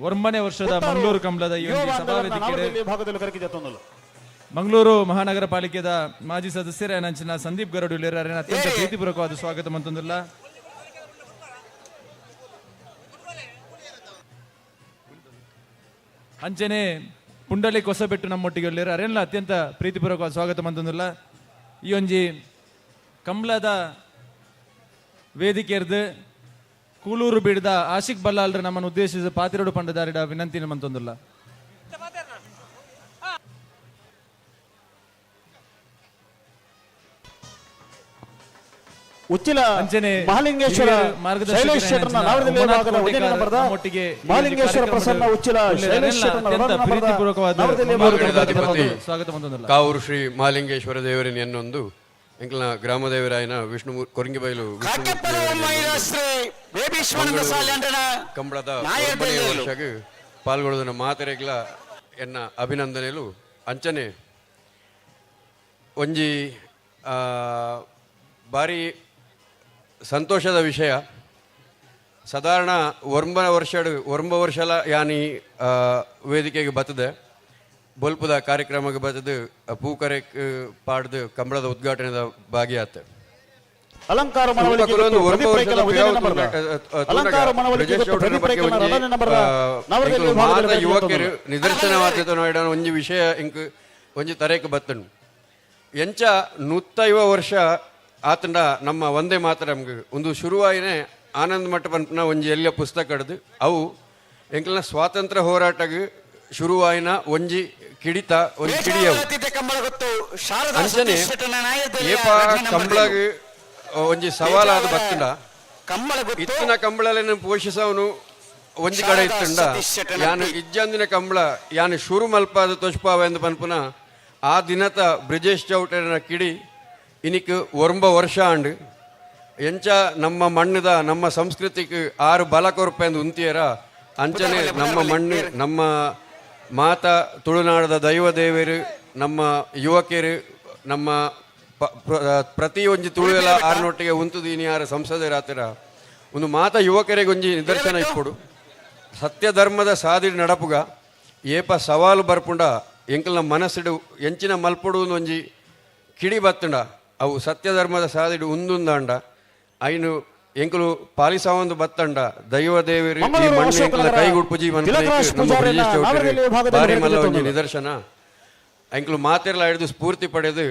9ನೇ ವರ್ಷದ ಮಂಗಳೂರು ಕಂಬಳದ ಈ ಒಂದು ಸಭಾವೇದಿಕೆ ಮಂಗಳೂರು ಮಹಾನಗರ ಪಾಲಿಕೆದ ಮಾಜಿ ಸದಸ್ಯರ ನಂಚಿನ ಸಂದೀಪ್ ಗರುಡ್ ಅತ್ಯಂತ ಪ್ರೀತಿಪೂರ್ವಕವಾದ ಸ್ವಾಗತ ಮಂತೊಂದಿಲ್ಲ. ಅಂಚನೆ ಪುಂಡಲಿ ಕೊಸಬೆಟ್ಟು ನಮ್ಮೊಟ್ಟಿಗೆ ಉಳ್ಳೇರು ಅರೆಲ್ಲ ಅತ್ಯಂತ ಪ್ರೀತಿಪೂರ್ವಕವಾದ ಸ್ವಾಗತ ಮಂತೊಂದಿಲ್ಲ. ಈ ಒಂಜಿ ಕಂಬಳದ ವೇದಿಕೆಯರ್ದು ಕೂಲೂರು ಬೀಡ್ದ ಆಶಿಕ್ ಬಲ್ಲಾಲ್ರ ನಮ್ಮನ್ನು ಉದ್ದೇಶಿಸಿದ ಪಾತಿರೋಡು ಪಂಡದಾರಿಡ ವಿನಂತಿ ಮಂತೊಂದಿಲ್ಲ. ಉಚ್ಚಿಲ ಅಂಚನೆ ಮಹಾಲಿಂಗೇಶ್ವರ ಶೈಲೇಶ್ ಶೆಟ್ಟರ್ನ ನಾವರದಲ್ಲಿ ವಿಭಾಗದ ಒಂಜನೇ ನಂಬರ್ದ ಮಹಾಲಿಂಗೇಶ್ವರ ಪ್ರಸನ್ನ ಉಚ್ಚಿಲ ಶೈಲೇಶ್ ಶೆಟ್ಟರ್ನ ಪ್ರೀತಿಪೂರ್ವಕವಾದ ನಾವರದಲ್ಲಿ ಅಧಿಪತಿ ಸ್ವಾಗತ ಮಂತೊಂದುಲ್ಲ. ಕಾವೂರು ಶ್ರೀ ಮಹಾಲಿಂಗೇಶ್ವರ ದೇವರಿನ ಎನ್ನೊಂದು ಎಂಕ್ಲನ ಗ್ರಾಮ ದೇವರಾಯನ ವಿಷ್ಣು ಕೊರಂಗಿಬೈಲು ಕಂಬಳದ ವರ್ಷಗ್ ಪಾಲ್ಗೊಳ್ಳುವುದನ್ನ ಮಾತೆರೆಗ್ಲ ಎನ್ನ ಅಭಿನಂದನೆಲು. ಅಂಚನೆ ಒಂಜಿ ಭಾರಿ ಸಂತೋಷದ ವಿಷಯ. ಸಾಧಾರಣ ಒರ್ಂಬ ವರ್ಷಲ ಯಾನಿ ವೇದಿಕೆಗೆ ಬತ್ತದೆ ಬೊಲ್ಪುದ ಕಾರ್ಯಕ್ರಮಕ್ಕೆ ಬತ್ತದು ಪೂಕರೆ ಪಾಡ್ದು ಕಂಬಳದ ಉದ್ಘಾಟನೆದ ಭಾಗಿಯಾತ. ಅಲಂಕಾರ ಯುವಕರು ನಿದರ್ಶನವಾದ ಒಂಜಿ ವಿಷಯ ಇಂಕ್ ಒಂಜಿ ತರೇಕ್ ಬತ್ತನು. ಎಂಚ 150 ವರ್ಷ ಆತಂಡ ನಮ್ಮ ಒಂದೇ ಮಾತ್ರ ನಮ್ಗೆ ಒಂದು ಶುರುವಾಯಿನೇ ಆನಂದ್ ಮಠ ಪನ್ಪನ ಒಂಜಿ ಎಲ್ಲ ಪುಸ್ತಕ ಹಿಡ್ದು ಅವು ಎಂಕ್ಲನ ಸ್ವಾತಂತ್ರ್ಯ ಹೋರಾಟಕ್ಕೆ ಶುರುವಾಯಿನ ಒಂಜಿ ಕಿಡಿತ ಒಂಜಿ ಕಿಡಿಯವು. ಅಂಚನೆ ಏಪ ಕಂಬಳಗ್ ಒಂಜಿ ಸವಾಲಾದ ಬತ್ತಂಡ ಇತ್ತಿನ ಕಂಬಳలను ಪೋಷಿಸವನು ಒಂಜಿ ಕಡೆ ಇತ್ತಂಡ ಯಾನು ಇಜ್ಜಂದಿನ ಕಂಬಳ ಯಾನು ಶುರು ಮಲ್ಪಾದ ತೊಷ್ಪಾವ ಎಂದು ಪನ್ಪುನ ಆ ದಿನತ ಬ್ರಿಜೇಶ್ ಚೌಟರನ ಕಿಡಿ ಇನಿಕ್ 9 ವರ್ಷ ಆಂಡ್ ಎಂಚ ನಮ್ಮ ಮಣ್ಣದ ನಮ್ಮ ಸಂಸ್ಕೃತಿಗೆ ಆರು ಬಲ ಕೊರಪೆ ಎಂದು ಉಂತಿಯರ. ಅಂಚನೆ ನಮ್ಮ ಮಣ್ಣು ನಮ್ಮ ಮಾತಾ ತುಳುನಾಡದ ದೈವ ದೇವರು ನಮ್ಮ ಯುವಕರು ನಮ್ಮ ಪ್ರತಿಯೊಂಜಿ ತುಳುವೆಲ್ಲ ಆರ್ನೊಟ್ಟಿಗೆ ಉಂತುದೀನಿ ಯಾರ ಸಂಸದರಾತರ ಒಂದು ಮಾತಾ ಯುವಕರಿಗೆ ಒಂಜಿ ನಿದರ್ಶನ ಇಪ್ಪುಡು. ಸತ್ಯಧರ್ಮದ ಸಾದಿ ನಡಪುಗ ಏಪ ಸವಾಲು ಬರ್ಪುಂಡ ಎಂಕಲ್ನ ಮನಸ್ಸಿಡು ಎಂಚಿನ ಮಲ್ಪುಡು ಒಂಜಿ ಕಿಡಿ ಬತ್ತುಂಡ ಅವು ಸತ್ಯಧರ್ಮದ ಸಾದಿಡು ಉಂದುಂದಾಂಡ ಐನು ಎಂಕಲು ಪಾಲಿಸಾವೊಂದು ಬತ್ತಂಡ ದೈವ ದೇವರು ಈ ಮಣ್ಣು ಎಂಕಲ್ನ ಕೈಗುಡ್ಪು ಜೀವನ ಬಾರಿ ಮಲ್ಲ ಒಂಜಿ ನಿದರ್ಶನ. ಎಂಕಲು ಮಾತೆರ್ಲ ಹಿಡಿದು ಸ್ಫೂರ್ತಿ ಪಡೆದು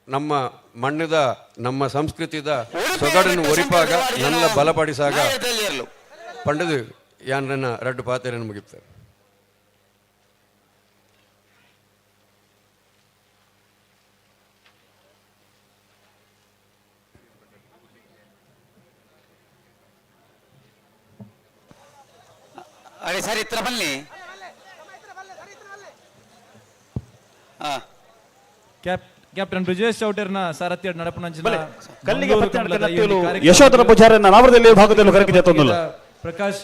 ನಮ್ಮ ಮಣ್ಣದ ನಮ್ಮ ಸಂಸ್ಕೃತಿದ ಸೊಗಡನ್ನು ಒರಿಪಾಗ ನನ್ನ ಬಲಪಡಿಸಾಗ ಪಂಡದು ಯಾನ್ ನನ್ನ ರಡ್ಡು ಪಾತೆರನ್ನು ಮುಗಿಪ್ತಾರೆ. ಅರೆ ಸರ್ ಇತ್ರ ಬನ್ನಿ. ಕ್ಯಾಪ್ಟನ್ ಬ್ರಿಜೇಶ್ ಚೌಟರ್ನ ಸಾರಥ್ಯ ನಡಪುನಂಚಿನ ಕಲ್ಲಿಗೆ ಯಶೋಧರ ಪೂಜಾರನ್ನ ನಾವರದಲ್ಲಿ ಭಾಗದಲ್ಲಿ ಕರಕಿದೆ ತೊಂದಲ್ಲ. ಪ್ರಕಾಶ್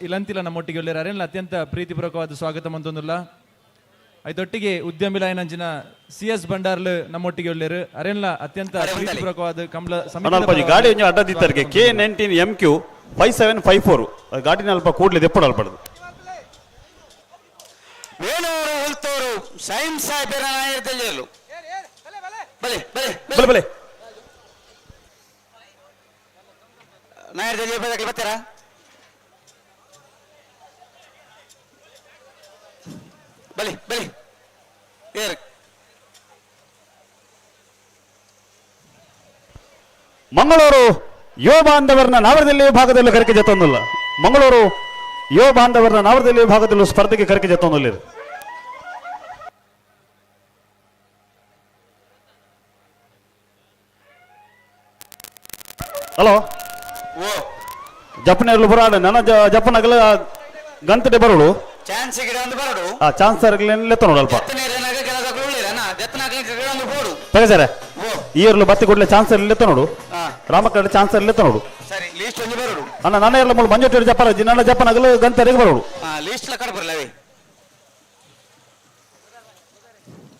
ಇಲಂತಿಲ ನಮ್ಮೊಟ್ಟಿಗೆ ಒಳ್ಳೆಯಲ್ಲ ಅತ್ಯಂತ ಪ್ರೀತಿಪೂರ್ವಕವಾದ ಸ್ವಾಗತ ಮಂತೊಂದುಲ್ಲ. ಐದೊಟ್ಟಿಗೆ ಉದ್ಯಮಿಲಾಯನಂಚಿನ ಸಿ ಎಸ್ ಭಂಡಾರ್ಲು ನಮ್ಮೊಟ್ಟಿಗೆ ಒಳ್ಳೆಯರು ಅರೆಲ್ಲ ಅತ್ಯಂತ ಪ್ರೀತಿಪೂರ್ವಕವಾದ ಕಂಬಳ ಸಮಿತಿ ಗಾಡಿ ಒಂಜಿ ಅಡ್ಡದಿತ್ತರಿಗೆ K19 MQ 5754 ಗಾಡಿನ ಅಲ್ಪ ಕೂಡಲೇ ದೆಪ್ಪಡು ಅಲ್ಪಡದು. ವೇಣೂರು ಹುಲ್ತೂರು ಸೈನ್ ಸಾಹೇಬರ ನಾಯಕದಲ್ಲಿರಲು ಬಲೆ ಬಲೆ ಬಲೆ ಬಲೆ ನಾಯಕದಲ್ಲಿ ಬದಕ್ಕೆ ಬರ್ತೀರಾ? ಬಲೆ ಬಲೆ ಏರ್ ಮಂಗಳೂರು ಯುವ ಬಾಂಧವರನ್ನ ನಾವರದಲ್ಲಿ ಭಾಗದಲ್ಲಿ ಕರಕೆ ಜೊತ್ತೊಂದಿಲ್ಲ. ಮಂಗಳೂರು ಯುವ ಬಾಂಧವರನ್ನ ನಾವರದಲ್ಲಿ ಭಾಗದಲ್ಲೂ ಸ್ಪರ್ಧೆಗೆ ಕರಕೆ ಜೊತ್ತೊಂದಿಲ್ಲ. ಹಲೋ ಜಪ್ಪನೇರ್ಲು ಬರಾಡ ನನ್ನ ಜಪ್ಪನಗಲ ಗಂತಡೆ ಬರೋಡು ಚಾನ್ಸ್ ಗಿಡ ಒಂದು ಬರೋಡು ಆ ಚಾನ್ಸ್ ಲೆತ್ತ ನೋಡು ಅಲ್ಪ ತಗಸರ ಈ ಇರ್ಲು ಬತ್ತಿ ಕೊಡ್ಲೆ ಚಾನ್ಸ್ ಲೆತ್ತ ನೋಡು ರಾಮಕರಡ ಚಾನ್ಸ್ ಲೆತ್ತ ನೋಡು ಸರಿ ಲೀಸ್ಟ್ ಒಂದು ಬರೋಡು ಅಣ್ಣ ನನ್ನ ಇರ್ಲ ಮೂಲ ಮಂಜು ಜಪ್ಪನ ನನ್ನ ಜಪ್ಪನಗಲು ಗಂತಡೆಗೆ ಬರೋಡು ಲೀಸ್ಟ್ ಲ ಕಡೆ ಬರಲವೇ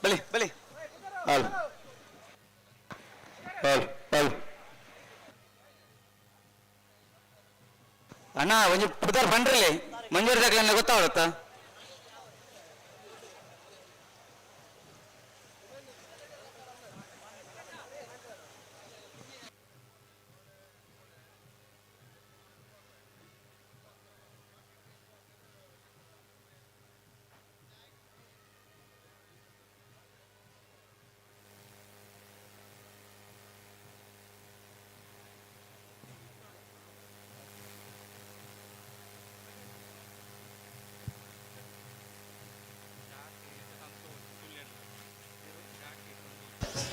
ಬಲಿ ಬಲಿ ಹಾಲ್ ಹಾಲ್ ಹಾಲ್ ಅಣ್ಣ ಒಂಜಿ ಪುದರ್ ಬಂಡ್ರಲಿ ಮಂಜೂರು ದಾಖಲೆ ಗೊತ್ತಾಗುತ್ತಾ?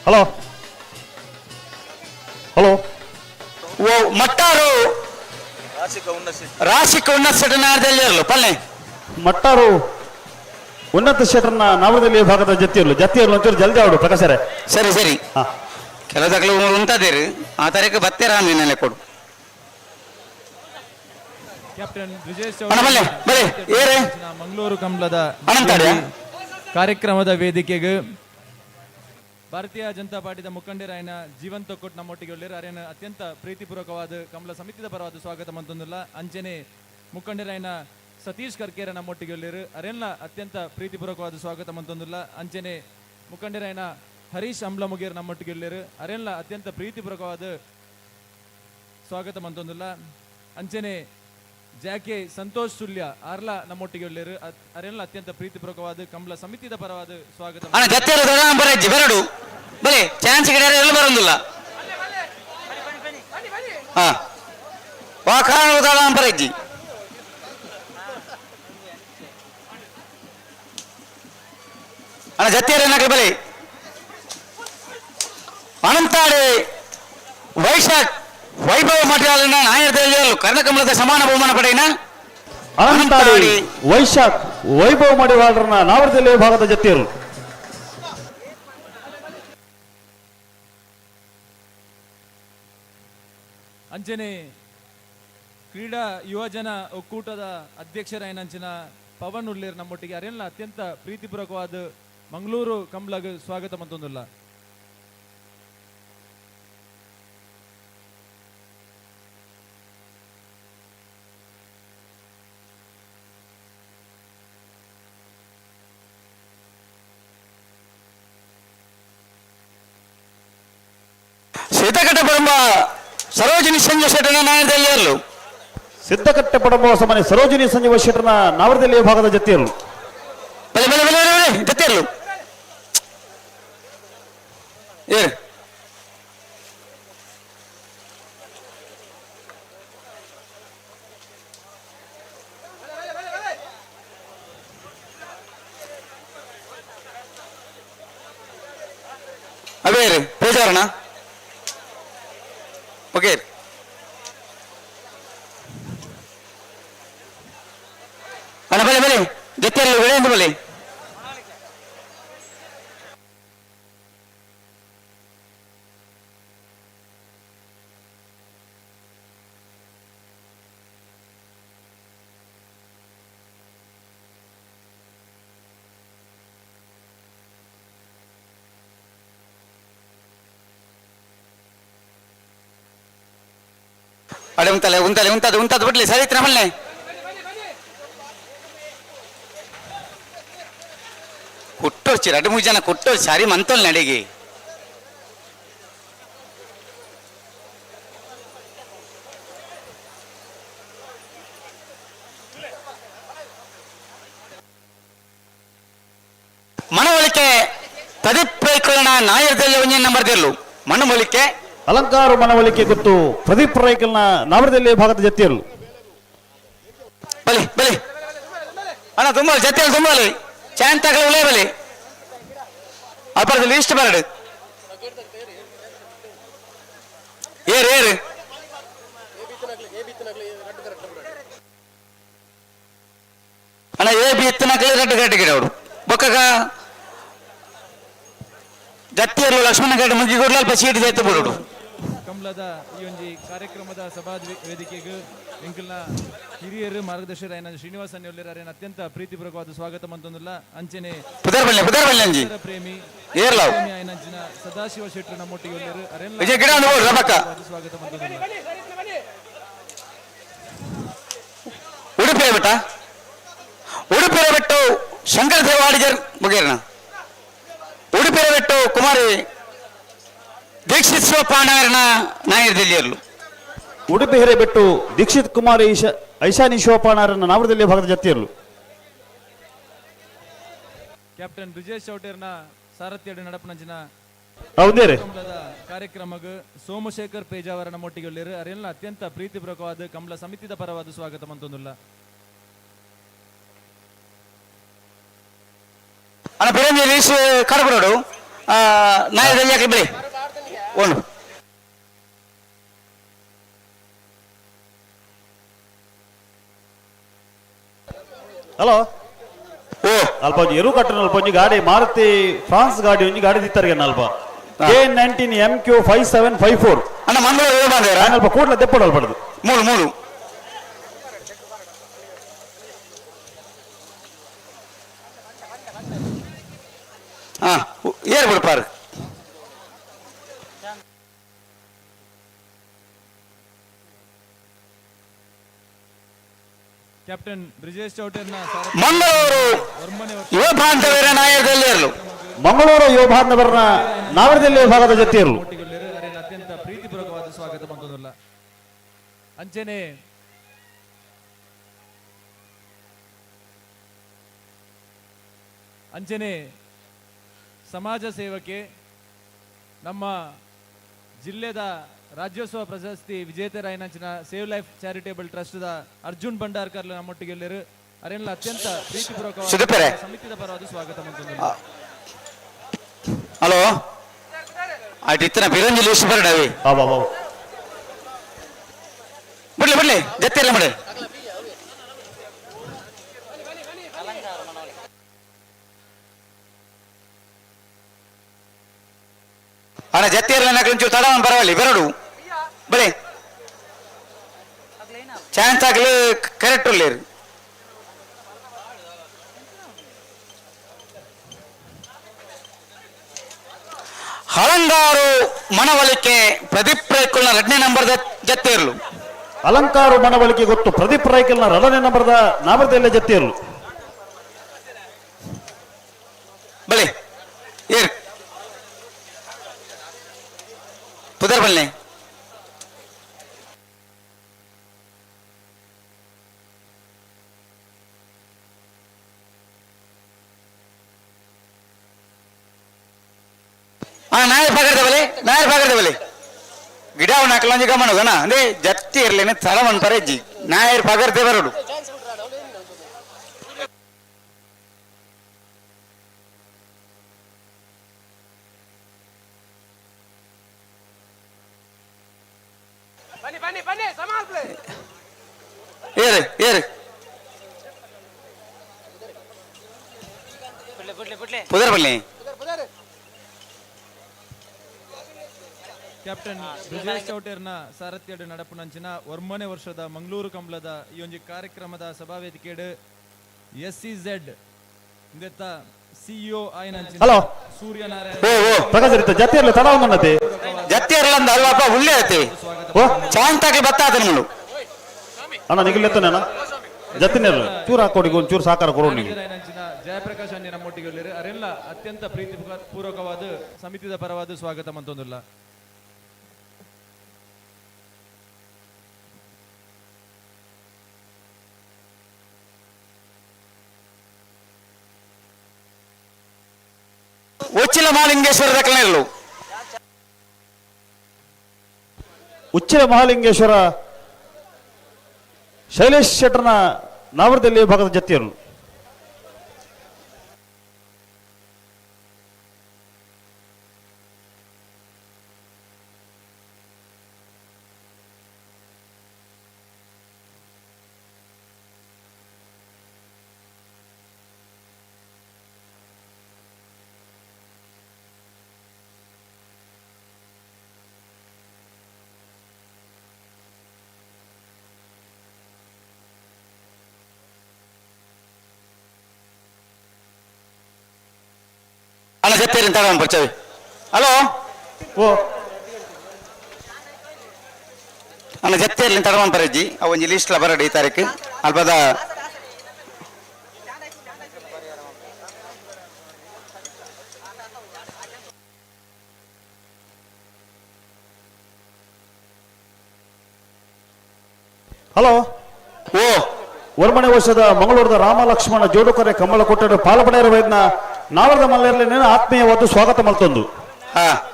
ಹಲೋ ಹಲೋ ಮಟ್ಟಾರು ರಾಶಿಕ ಉನ್ನತ ಶೆಟ್ಟರ್ ನಾರದಲ್ಲಿ ಪಲ್ಲೆ. ಮಟ್ಟಾರು ಉನ್ನತ ಶೆಟ್ಟರ್ನ ನಾವರದಲ್ಲಿ ಭಾಗದ ಜತ್ತಿಯರ್ಲು ಜತ್ತಿಯರ್ಲು ಒಂಚೂರು ಜಲ್ದಿ ಆಡು ಪ್ರಕಾಶರೇ. ಸರಿ ಸರಿ, ಕೆಲವು ಉಂಟದೇರು ಆ ತಾರೀಕು ಬತ್ತೇರ ನಿನ್ನೆಲೆ ಕೊಡು. ಕ್ಯಾಪ್ಟನ್ ಬ್ರಿಜೇಶ್ ಮಂಗಳೂರು ಕಂಬಳದ ಕಾರ್ಯಕ್ರಮದ ವೇದಿಕೆಗೆ ಭಾರತೀಯ ಜನತಾ ಪಾರ್ಟಿದ ಮುಖಂಡರಾಯನ ಜೀವನ್ ತೊಕ್ಕೊಟ್ಟು ನಮ್ಮೊಟ್ಟಿಗೆ ಉಳ್ಳೇರು. ಅರೇನ ಅತ್ಯಂತ ಪ್ರೀತಿಪೂರ್ವಕವಾದ ಕಮಲ ಸಮಿತಿದ ಪರವಾದ ಸ್ವಾಗತ ಮಂತೊಂದುಲ್ಲ. ಅಂಚನೆ ಮುಖಂಡರಾಯನ ಸತೀಶ್ ಕರ್ಕೇರ ನಮ್ಮೊಟ್ಟಿಗೆ ಉಳ್ಳೇರು. ಅರೆಲ್ಲ ಅತ್ಯಂತ ಪ್ರೀತಿಪೂರ್ವಕವಾದ ಸ್ವಾಗತ ಮಂತೊಂದುಲ್ಲ. ಅಂಚನೆ ಮುಖಂಡರಾಯನ ಹರೀಶ್ ಅಂಬ್ಲಮುಗೇರ್ ನಮ್ಮೊಟ್ಟಿಗೆ ಉಳ್ಳೇರು. ಅರೆಲ್ಲ ಅತ್ಯಂತ ಪ್ರೀತಿಪೂರ್ವಕವಾದ ಸ್ವಾಗತ ಮಂತೊಂದುಲ್ಲ. ಅಂಚನೆ ಜಾಕೆ ಸಂತೋಷ್ ಸುಲ್ಯ ಆರ್ಲಾ ನಮ್ಮೊಟ್ಟಿಗೆ ಉಳ್ಳೇರು. ಅರೆಲ್ಲ ಅತ್ಯಂತ ಪ್ರೀತಿಪೂರ್ವಕವಾದ ಕಮಲ ಸಮಿತಿದ ಪರವಾದ ಸ್ವಾಗತ. ಬರಡು ಬಲೆ ಚಾನ್ಸ್ ಗಿಡ ಬರೋದಿಲ್ಲ. ಹಾ ಬರಜ್ಜಿ ಅಣ್ಣ ಜತ್ತಿಯರ ಬಲೆ. ಅನಂತಾಡಿ ವೈಶಾಖ್ ವೈಭವ ಮಠಾಲಿನ ನಾಯಕರಲ್ಲಿ ಕರ್ಣಕಮಲದ ಸಮಾನ ಬಹುಮಾನ ಪಡೆಯಿನ ಅನಂತಾಡಿ ವೈಶಾಖ್ ವೈಭವ ಮಡಿವಾಳರನ್ನ ನಾವರದಲ್ಲಿ ಭಾಗದ ಜತ್ತಿಯರು. ಅಂಚನೆ ಕ್ರೀಡಾ ಯುವಜನ ಒಕ್ಕೂಟದ ಅಧ್ಯಕ್ಷರಾಯನಂಚಿನ ಪವನ್ ಉಳ್ಳೇರ್ ನಮ್ಮೊಟ್ಟಿಗೆ. ಅರೆಲ್ಲ ಅತ್ಯಂತ ಪ್ರೀತಿಪೂರ್ವಕವಾದ ಮಂಗಳೂರು ಕಂಬ್ಲಗ್ ಸ್ವಾಗತ ಮಂತೊಂದುಲ್ಲ. ಸಿದ್ಧಕಟ್ಟೆ ಪಡಂಬ ಸರೋಜಿನಿ ಸಂಜೀವ ಶೆಟ್ಟರ್ನ ನಾಯಕದಲ್ಲಿ. ಸಿದ್ಧಕಟ್ಟೆ ಪಡಂಬ ಸಮಾನ ಸರೋಜಿನಿ ಸಂಜೀವ ಶೆಟ್ಟರ್ನ ನಾವರದಲ್ಲಿ ಭಾಗದ ಜತ್ತಿಯರು. ಬಲೆ ಬಲೆ ಬಲೆ ಬಲೆ ಜತ್ತಿಯರ್ಲು ಏರು. ಅವೇರು ಪೇಜಾರಣ ಓಕೆ. ಅಣ್ಣ ಬಲೆ ಬಲೆ ಜೊತೆಯಲ್ಲಿ ಬೆಳೆ ಬಲೆ. ಅಡೆ ಉಂತಲೆ ಉಂತಲೆ ಉಂತದು ಉಂತದು ಬಿಡ್ಲಿ ಸರಿ ನಮ್ಮಲ್ಲೆ. ಕುಟ್ಟೋಚಿ ಎರಡು ಮೂರು ಜನ ಕುಟ್ಟೋಚಿ ಸರಿ ಮಂತೋಲ್ ನಡಿಗೆ. ಮನವೊಲಿಕೆ ಪ್ರದೀಪ್ ರೈಕುಲನ ನಾಯಕದಲ್ಲಿ ಒಂಜಿ ನಂಬರ್ ದಿರ್ಲು. ಮನವೊಲಿಕೆ ಅಲಂಕಾರ ಮನವೊಲಿಕೆ ಗೊತ್ತು ಪ್ರದೀಪ್ ರೈಕಲ್ನ ನಾವರದಲ್ಲಿ ಭಾಗದ ಜತ್ತಿಯರು. ಬಲಿ ಬಲಿ ಅಣ್ಣ ತುಂಬ ಜತ್ತಿಯಲ್ಲಿ ತುಂಬಲಿ ಚಾನ್ ತಗೊಳ್ಳೇ ಬಲಿ ಅಪರದಲ್ಲಿ ಇಷ್ಟು ಬರಡು ಏರು ಏರು. ಅಣ್ಣ ಎ ಬಿ ಇತ್ತನಕಲಿ ರೆಡ್ಡು ಗಡ್ಡೆ ಗಿಡ ಅವರು ಬೊಕ್ಕಗ ಜತ್ತಿಯರು ಲಕ್ಷ್ಮಣ ಗಡ್ಡೆ ಮುಗಿ ಕೊಡ್ಲ ಅಲ್ಪ ಸೀಟ್ ಜೈತು ಬಿಡೋಡು. ಕಂಬಳದ ಈ ಒಂಜಿ ಕಾರ್ಯಕ್ರಮದ ಸಭಾ ವೇದಿಕೆಗೆ ಎಂಕಲ್ನ ಹಿರಿಯರು ಮಾರ್ಗದರ್ಶಕರಾಯನ ಶ್ರೀನಿವಾಸ ಅನ್ಯೋಲ್ಯರ ಅತ್ಯಂತ ಪ್ರೀತಿಪೂರ್ವಕವಾದ ಸ್ವಾಗತ ಮಂತೊಂದುಲ್ಲ. ಅಂಚನೆ ಪ್ರೇಮಿ ಆಯನಂಚಿನ ಸದಾಶಿವ ಶೆಟ್ಟರು ನಮ್ಮೊಟ್ಟಿಗೆ ಉಳ್ಳೇರು. ಅರೆಲ್ಲ ಸ್ವಾಗತ ಮಂತೊಂದುಲ್ಲ. ಉಡುಪಿ ಬೆಟ್ಟ ಉಡುಪಿರ ಬಿಟ್ಟು ಶಂಕರ ದೇವಾಡಿಗರ್ ಮುಗೇರಣ ಉಡುಪಿರ ಬಿಟ್ಟು ಕುಮಾರಿ ದೀಕ್ಷಿತ್ ಶಿವಪ್ಪ ನಾಯರ್ದಿಲ್ಲಿಯರ್ಲು. ಉಡುಪಿ ಹಿರೇಬೆಟ್ಟು ದೀಕ್ಷಿತ್ ಕುಮಾರಿ ಐಶಾನಿ ಶಿವಪ್ಪಣ್ಣವರನ್ನ ನಾವರದಲ್ಲಿ ಭಾಗದ ಜತ್ತಿಯರ್ಲು. ಕ್ಯಾಪ್ಟನ್ ಬ್ರಿಜೇಶ್ ಚೌಟೇರ್ನ ಸಾರಥ್ಯಡು ನಡಪನಂಚಿನ ಕಾರ್ಯಕ್ರಮಕ್ಕೆ ಸೋಮಶೇಖರ್ ಪೇಜಾವರ ನಮ್ಮೊಟ್ಟಿಗೆ ಉಳ್ಳೇರು. ಅರೆಲ್ಲ ಅತ್ಯಂತ ಪ್ರೀತಿಪೂರ್ವಕವಾದ ಕಂಬಳ ಸಮಿತಿದ ಪರವಾದ ಸ್ವಾಗತ ಮಂತೊಂದುಲ್ಲ. ಅಣ್ಣ ಬಿರಂಜಿ ರೀಸ್ ಕಡಬರೋಡು ನಾಯದಲ್ಲಿ ಯಾಕೆ ಬಿಡಿ ಒಂದು. ಹಲೋ ಓ ಅಲ್ಪ ಒಂಜಿ ಎರು ಕಟ್ಟನ ಅಲ್ಪ ಒಂಜಿ ಗಾಡಿ ಮಾರುತಿ ಫ್ರಾನ್ಸ್ ಗಾಡಿ ಒಂಜಿ ಗಾಡಿ ದಿತ್ತರಿಗೆ ಅಲ್ಪ K 19 M Q 5754 ಅಣ್ಣ ಮಂಗಳೂರು ಯುವ ಬಾಂಧವರ ಅಲ್ಪ ಕೂಡಲೇ ದೆಪ್ಪಡು ಅಲ್ಪಡ್ದು ಮೂರು ಮೂರು ಹಾ ಏರ್ ಬಿಡ್ಪಾರು ಕ್ಯಾಪ್ಟನ್ ಬ್ರಿಜೇಶ್ ಚೌಟರ್ನ ಮಂಗಳೂರು ಯುವ ಬಾಂಧವರ ನಾಯಕದಲ್ಲಿ ಇರಲು ಮಂಗಳೂರು ಯುವ ಬಾಂಧವರನ್ನ ನಾವರದಲ್ಲಿ ವಿಭಾಗದ ಜೊತೆ ಇರಲು ಅತ್ಯಂತ ಪ್ರೀತಿಪೂರ್ವಕವಾದ ಸ್ವಾಗತ ಬಂದದಲ್ಲ. ಅಂಚನೆ ಅಂಚನೆ ಸಮಾಜ ಸೇವಕೆ ನಮ್ಮ ಜಿಲ್ಲೆದ ರಾಜ್ಯೋತ್ಸವ ಪ್ರಶಸ್ತಿ ವಿಜೇತರಾಯನಂಚಿನ save life charitable trust Arjun Bhandarkar ನಮ್ಮೊಟ್ಟಿಗೆ ಎಲ್ಲರೂ ಅರೆಲ್ಲ ಅತ್ಯಂತ ಪ್ರೀತಿಪೂರ್ವಕವಾದ ಸುದೀಪರೇ. ಸಮಿತಿದ ಪರವಾದ ಸ್ವಾಗತ ಮಂತೊಂದುಲ್ಲ. ಹಲೋ ಆಯ್ತು ಇತ್ತನ ಬಿರಂಜಿ ಲೂಸ್ ಬರಡವಿ ಬಿಡ್ಲಿ ಬಿಡ್ಲಿ ಜತ್ತಿರಲ್ಲ ಮಾಡಿ ಅಣ್ಣ ಜತ್ತಿರಲ್ಲ ಒಂಚೂರು ತಡ ಪರವಾಗಿಲ್ಲ ಬರಡು ಬಳಿ ಚಾನ್ಸ್ ಆಗಲಿ ಕರೆಕ್ಟ್ ಉಳ್ಳೇರು ಹಳಂಗಾರು ಮನವೊಲಿಕೆ ಪ್ರದೀಪ್ ರೈಕುಲ್ನ ಎರಡನೇ ನಂಬರ್ ಜತ್ತಿರಲು ಅಲಂಕಾರು ಮನವೊಲಿಕೆ ಗೊತ್ತು ಪ್ರದೀಪ್ ರೈಕಲ್ನ ಎರಡನೇ ನಂಬರ್ದ ನಾವರದಲ್ಲೇ ಜತ್ತಿರಲು ಬಳಿ ಏರ್ ಪುದರ್ ಬಲ್ಲೆ ಹಾ ನಾಯರ್ ಪಗಡ್ದ ಬಲೆ ನಾಯರ್ ಪಗಡ್ದ ಬಲೆ ಗಿಡ ಅವನ ಗಮನ ಗಣ ಅಂದ್ರೆ ಜತ್ತಿ ಇರ್ಲೇನೆ ತಳ ಪರೆಜ್ಜಿ ನಾಯರ್ ಪಗರ್ದೆ ಬರೋಡು ಏರು ಏರು ಪುದರ್ ಬಲ್ಲೆ ಕ್ಯಾಪ್ಟನ್ ಬ್ರಿಜೇಶ್ ಚೌಟೇರ್ನ ಸಾರಥ್ಯಡ್ ನಡಪುನಂಚಿನ ಒರ್ಮನೆ ವರ್ಷದ ಮಂಗಳೂರು ಕಂಬಳದ ಈ ಒಂಜಿ ಕಾರ್ಯಕ್ರಮದ ಸಭಾವೇದಿಕೆಡ್ ಎಸ್ ಸಿ ಝೆಡ್ ಇಂದೆತ್ತ ಸಿಇಒ ಆಯನಂಚಿನ ಹಲೋ. ಸೂರ್ಯನಾರಾಯಣ ಪ್ರಕಾಶ್ ಇರುತ್ತೆ ಜತ್ತಿರಲು ತಡ ಒಂದನ್ನತೆ ಜತ್ತಿ ಇರಲ್ಲ ಅಂದ ಅಲ್ವಾಪ ಉಳ್ಳೆ ಐತಿ ಓ ಚಾಂತಾಗಿ ಬತ್ತ ಆತನ ಮುಳು ಅಣ್ಣ ನಿಗಲೆತ್ತನ ಅಣ್ಣ ಜತ್ತಿನೇರ್ಲು ಚೂರು ಹಾಕೋಡಿ ಒಂಚೂರು ಸಹಕಾರ ಕೊಡೋಣ ನೀವು ಆಯನಂಚಿನ ಜಯಪ್ರಕಾಶ್ ಅಣ್ಣ ನಮ್ಮೊಟ್ಟಿಗೆ ಉಳ್ಳೇರು ಅರೆಲ್ಲ ಅತ್ಯಂತ ಪ್ರೀತಿ ಪೂರ್ವಕವಾದ ಸಮಿತಿದ ಪರವಾದ ಸ್ವಾಗತ ಮಂತೊಂದುಲ್ಲ. ಉಚ್ಚಿಲ ಮಹಾಲಿಂಗೇಶ್ವರ ದಕ್ಕಲಿರಲು ಉಚ್ಚಿಲ ಮಹಾಲಿಂಗೇಶ್ವರ ಶೈಲೇಶ್ ಶೆಟ್ಟರ್ನ ನಾವರದಲ್ಲಿ ಭಾಗದ ಜತ್ತಿಯರು ಅಣ್ಣ ಜತ್ತೇರಿ ತಗೊಂಡ್ ಬರ್ಚವಿ ಹಲೋ ಓ ಅಣ್ಣ ಜತ್ತೇರಿ ತಗೊಂಡ್ ಬರಜ್ಜಿ ಅವ ಒಂಜಿ ಲಿಸ್ಟ್ ಬರಡಿ ಈ ತಾರೀಕು ಅಲ್ಪದ ಹಲೋ ಓ ವರ್ಮಣೆ ವರ್ಷದ ಮಂಗಳೂರದ ರಾಮ ಲಕ್ಷ್ಮಣ ಜೋಡುಕರೆ ಕಮಲ ಕೊಟ್ಟರು ಪಾಲಪಡೆಯರ ವೈದ್ಯನ ನಾವರದ ಮಲ್ಲೇರ್ಲಿ ಆತ್ಮೀಯವಾದ ಸ್ವಾಗತ ಮಲ್ತೊಂದು.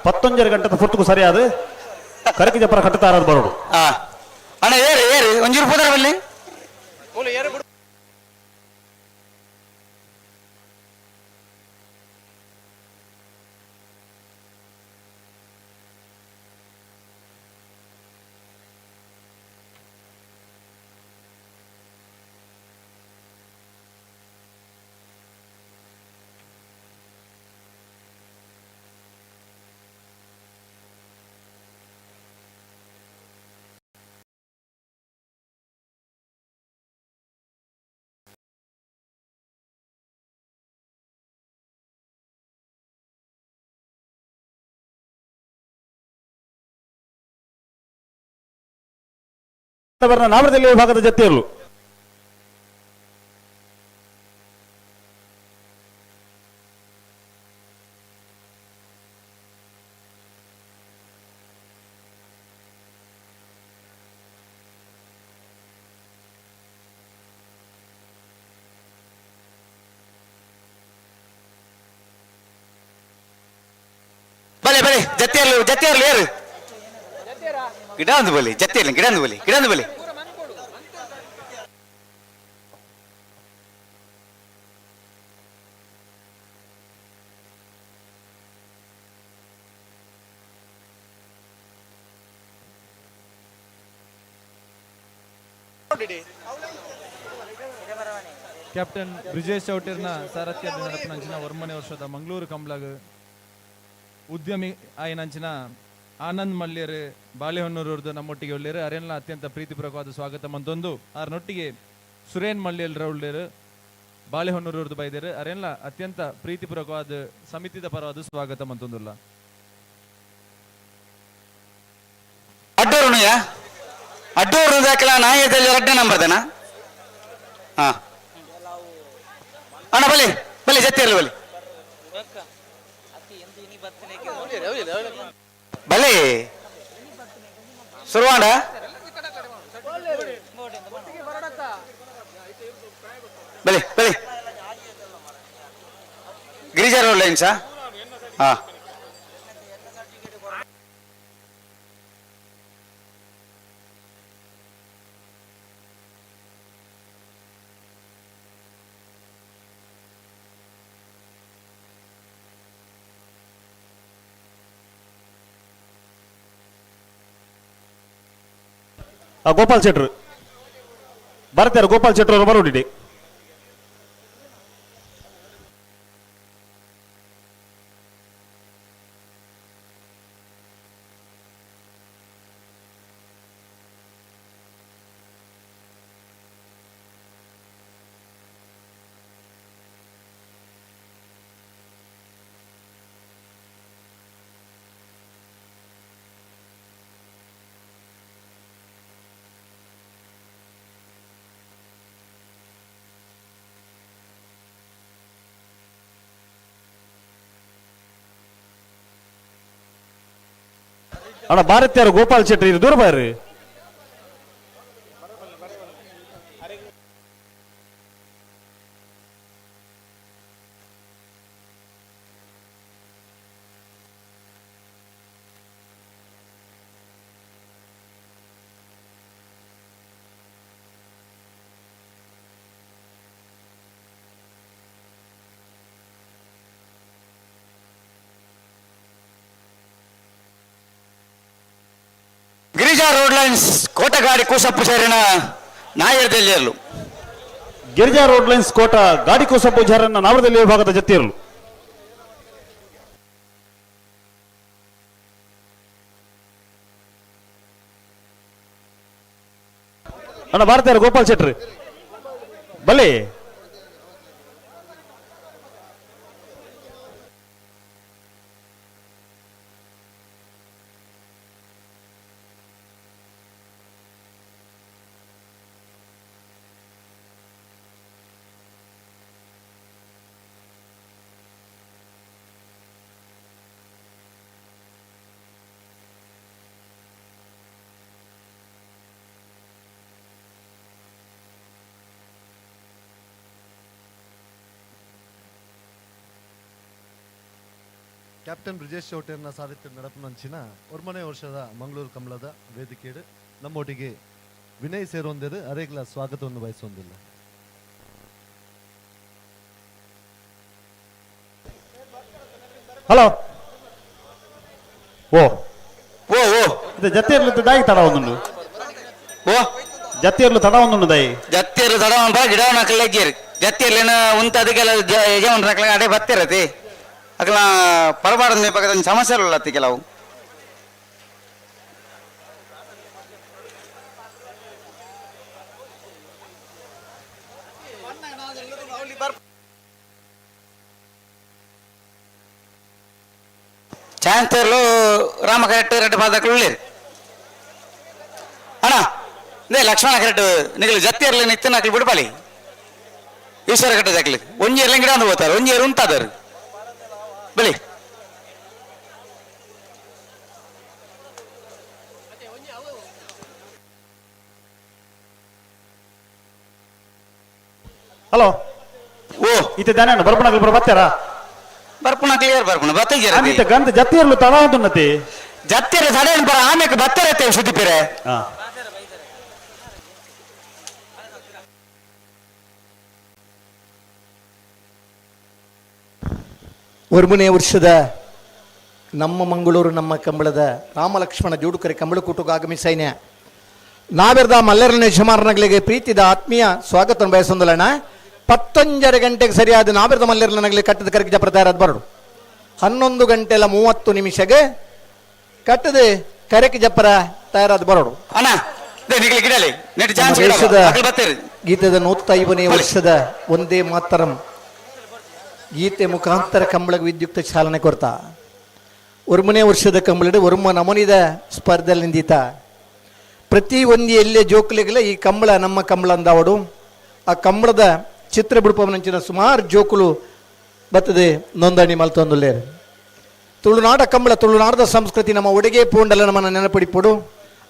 ಪತ್ತೊಂಜರ ಗಂಟೆದ ಫುರ್ತುಕು ಸರಿಯಾದ ಕರಕಿ ಜಪರ ಕಟ್ಟತಾರ ಬರೋಡು. ಅಣ್ಣ ಏರಿ ಏರಿ ಒಂಜೂರು ಪೋದರ ಬಲ್ಲಿ. ನಾವರದಲ್ಲಿ ವಿಭಾಗದ ಜತೆಯಲ್ಲೂ ಬಲೆ ಬಲೆ ಜತೆಯಲ್ಲೂ ಜತೆಯಲ್ಲೂ ಏರು ಗಿಡ ಒಂದು ಬಲಿ ಜತೆಯಲ್ಲಿ ಗಿಡ ಒಂದು ಬಲಿ ಗಿಡ ಒಂದು ಬಲಿ. ಕ್ಯಾಪ್ಟನ್ ಬ್ರಿಜೇಶ್ ಚೌಟೇರ್ನ ಸಾರಥ್ಯದ ನಡಪನಂಚಿನ ಒರ್ಮನೆ ವರ್ಷದ ಮಂಗಳೂರು ಕಂಬ್ಲಾಗ್ ಉದ್ಯಮಿ ಆಯನಂಚಿನ ಆನಂದ್ ಮಲ್ಯರು ಬಾಳೆಹೊನ್ನೂರವ್ರದ್ದು ನಮ್ಮೊಟ್ಟಿಗೆ ಒಳ್ಳೆಯರು ಅರೆಲ್ಲ ಅತ್ಯಂತ ಪ್ರೀತಿಪೂರ್ವಕವಾದ ಸ್ವಾಗತ ಮಂತೊಂದು ಆರ್ನೊಟ್ಟಿಗೆ ಸುರೇನ್ ಮಲ್ಯಲ್ ರೌಳ್ಯರು ಬಾಳೆಹೊನ್ನೂರವ್ರದ್ದು ಬೈದರು ಅರೆಲ್ಲ ಅತ್ಯಂತ ಪ್ರೀತಿಪೂರ್ವಕವಾದ ಸಮಿತಿದ ಪರವಾದ ಸ್ವಾಗತ ಮಂತೊಂದುಲ್ಲ. ಅಡ್ಡೂರುಣಿಯ ಅಡ್ಡೂರು ದಾಖಲ ನಾಯದಲ್ಲಿ ಎರಡನೇ ನಂಬರ್ ದನ. ಹಾ ಅಣ್ಣ ಬಲಿ ಬಲಿ ಜೊತೆಯಲ್ಲಿ ಬಲಿ ಬಲಿ ಸುರುವಾಂಡ ಬಲಿ ಬಲಿ ಗಿರಿಜಾ ರೋಡ್ ಲೈನ್ಸಾ. ಹಾ ಗೋಪಾಲ್ ಶೆಟ್ರು ಬರ್ತಾರೆ. ಗೋಪಾಲ್ ಶೆಟ್ರು ಅವರು ಬರೋಡಿಡಿ. ಅಣ್ಣ ಭಾರತೀಯರು ಗೋಪಾಲ್ ಶೆಟ್ಟಿ ಇದು ದೂರ ಬರ್ರಿ. ಗಿರಿಜಾ ರೋಡ್ ಲೈನ್ಸ್ ಕೋಟಗಾಡಿ ಕೂಸಪ್ಪು ಸೇರಿನ ನಾಯರದಲ್ಲಿಯಲ್ಲೂ ಗಿರಿಜಾ ರೋಡ್ ಲೈನ್ಸ್ ಕೋಟ ಗಾಡಿ ಕೂಸಪ್ಪು ಜಾರನ್ನ ನಾವರದಲ್ಲಿ ವಿಭಾಗದ ಜೊತೆಯಲ್ಲೂ ಅಣ್ಣ ಭಾರತೀಯರು ಗೋಪಾಲ್ ಶೆಟ್ರಿ ಬಲಿ. ಕ್ಯಾಪ್ಟನ್ ಬ್ರಿಜೇಶ್ ಚೌಟೇರ್ನ ಸಾರಥ್ಯ ನಡಪನಂಚಿನ ಒರ್ಮನೆ ವರ್ಷದ ಮಂಗಳೂರು ಕಂಬಳದ ವೇದಿಕೆಯಡು ನಮ್ಮೊಟ್ಟಿಗೆ ವಿನಯ್ ಸೇರೊಂದಿರು ಅರೇಗ್ಲ ಸ್ವಾಗತವನ್ನು ಬಯಸೊಂದಿಲ್ಲ. ಹಲೋ ಓ ಓ ಓ ಇದು ಜತ್ತಿಯರ್ಲು ದಾಯಿ ತಡ ಒಂದುಂಡು. ಓ ಜತ್ತಿಯರ್ಲು ತಡ ಒಂದುಂಡು ದಾಯಿ ಜತ್ತಿಯರ್ಲು ತಡ ಉಂಟು ಗಿಡವನ್ನ ಹಾಕಲಾಗಿರಿ ಜತ್ತಿಯರ್ಲೇನ ಉಂತ ಅದಕ್ಕೆಲ್ಲ ಯಜಮಾನ್ರ ಹಾಕ್ಲಾಗ ಅಡೆ ಬತ್ತಿರತಿ ಅಕಲ ಪರಬಾರ್ದು ಪಕ್ಕದ ಸಮಸ್ಯೆ ಅತ್ತಿ ಕೆಲವು. ಚಾನ್ಸರ್ಲು ರಾಮ ಕರೆಕ್ಟ್ ರೆಡ್ಡಿ ಪಾದಕಲು ಉಳ್ಳೇರಿ ಅಣ್ಣ. ನೇ ಲಕ್ಷ್ಮಣ ಕರೆಕ್ಟ್ ನಿಗಲು ಜತ್ತಿ ಇರಲಿ ನಿತ್ಯ ನಾಕ್ಲು ಬಿಡ್ಪಾಲಿ ಈಶ್ವರ ಕಟ್ಟೆ ಜಾಕ್ಲಿ ಒಂಜಿ ಇರ್ಲಿ ಗಿಡ ಅಂದು ಹೋಗ್ತಾರೆ ಒಂಜಿ ಉಂಟಾದರು ಬಲಿ ಹಲೋ ಓ ಇತ್ತೆ ದಾನ ಬರ್ಪಣಾಗ್ಲು ಬರ ಬತ್ತಾರ ಬರ್ಪುಣ ಕ್ಲಿಯರ್ ಬರ್ಪುಣ ಬತ್ತಿಗೆ ಇತ್ತೆ ಗಂಧ ಜತ್ತಿ ಇರ್ಲು ತಡ ಉಂಟುನ್ನತಿ ಜತ್ತಿರ ತಡ ಬರ ಆಮೇಲೆ ಬತ್ತಿರತ್ತೆ ಸುದ್ದಿಪಿರೆ ಒರ್ಮನೆ ವರ್ಷದ ನಮ್ಮ ಮಂಗಳೂರು ನಮ್ಮ ಕಂಬಳದ ರಾಮಲಕ್ಷ್ಮಣ ಜೋಡುಕರೆ ಕಂಬಳಕೂಟಕ್ಕೆ ಆಗಮಿಸೈನ್ಯ ನಾವೆರ್ದ ಮಲ್ಲರನ ಯಜಮಾನಗಳಿಗೆ ಪ್ರೀತಿದ ಆತ್ಮೀಯ ಸ್ವಾಗತ ಬಯಸೊಂದಲಣ್ಣ. 10:30 ಗಂಟೆಗೆ ಸರಿಯಾದ ನಾವೆರ್ದ ಮಲ್ಲರನಗಲಿ ಕಟ್ಟದ ಕರಗಿ ಜಪ್ರ ತಯಾರಾದ ಬರಡು. 11:30 ಕಟ್ಟದ ಕರಕಿ ಜಪ್ಪರ ತಯಾರಾದ ಬರಡು. ಗೀತದ 105ನೇ ವರ್ಷದ ಒಂದೇ ಮಾತರಂ ಗೀತೆ ಮುಖಾಂತರ ಕಂಬಳಗೆ ವಿದ್ಯುಕ್ತ ಚಾಲನೆ ಕೊಡ್ತಾ ಒರ್ಮನೇ ವರ್ಷದ ಕಂಬಳಿಡು ಒರ್ಮ ನಮನಿದ ಸ್ಪರ್ಧೆಯಲ್ಲಿ ನಿಂದಿತ ಪ್ರತಿ ಒಂದು ಎಲ್ಲೇ ಜೋಕುಲಿಗೆಲ್ಲ ಈ ಕಂಬಳ ನಮ್ಮ ಕಂಬಳ ಅಂದಾವಡು. ಆ ಕಂಬಳದ ಚಿತ್ರ ಬಿಡುಪವನಂಚಿನ ಸುಮಾರು ಜೋಕುಲು ಬತ್ತದೆ ನೋಂದಣಿ ಮಲ್ತೊಂದುಲ್ಲೇರು. ತುಳುನಾಡ ಕಂಬಳ ತುಳುನಾಡದ ಸಂಸ್ಕೃತಿ ನಮ್ಮ ಒಡುಗೆ ಪೂಂಡಲ ನಮ್ಮನ್ನು ನೆನಪಿಡಿಪೊಡು.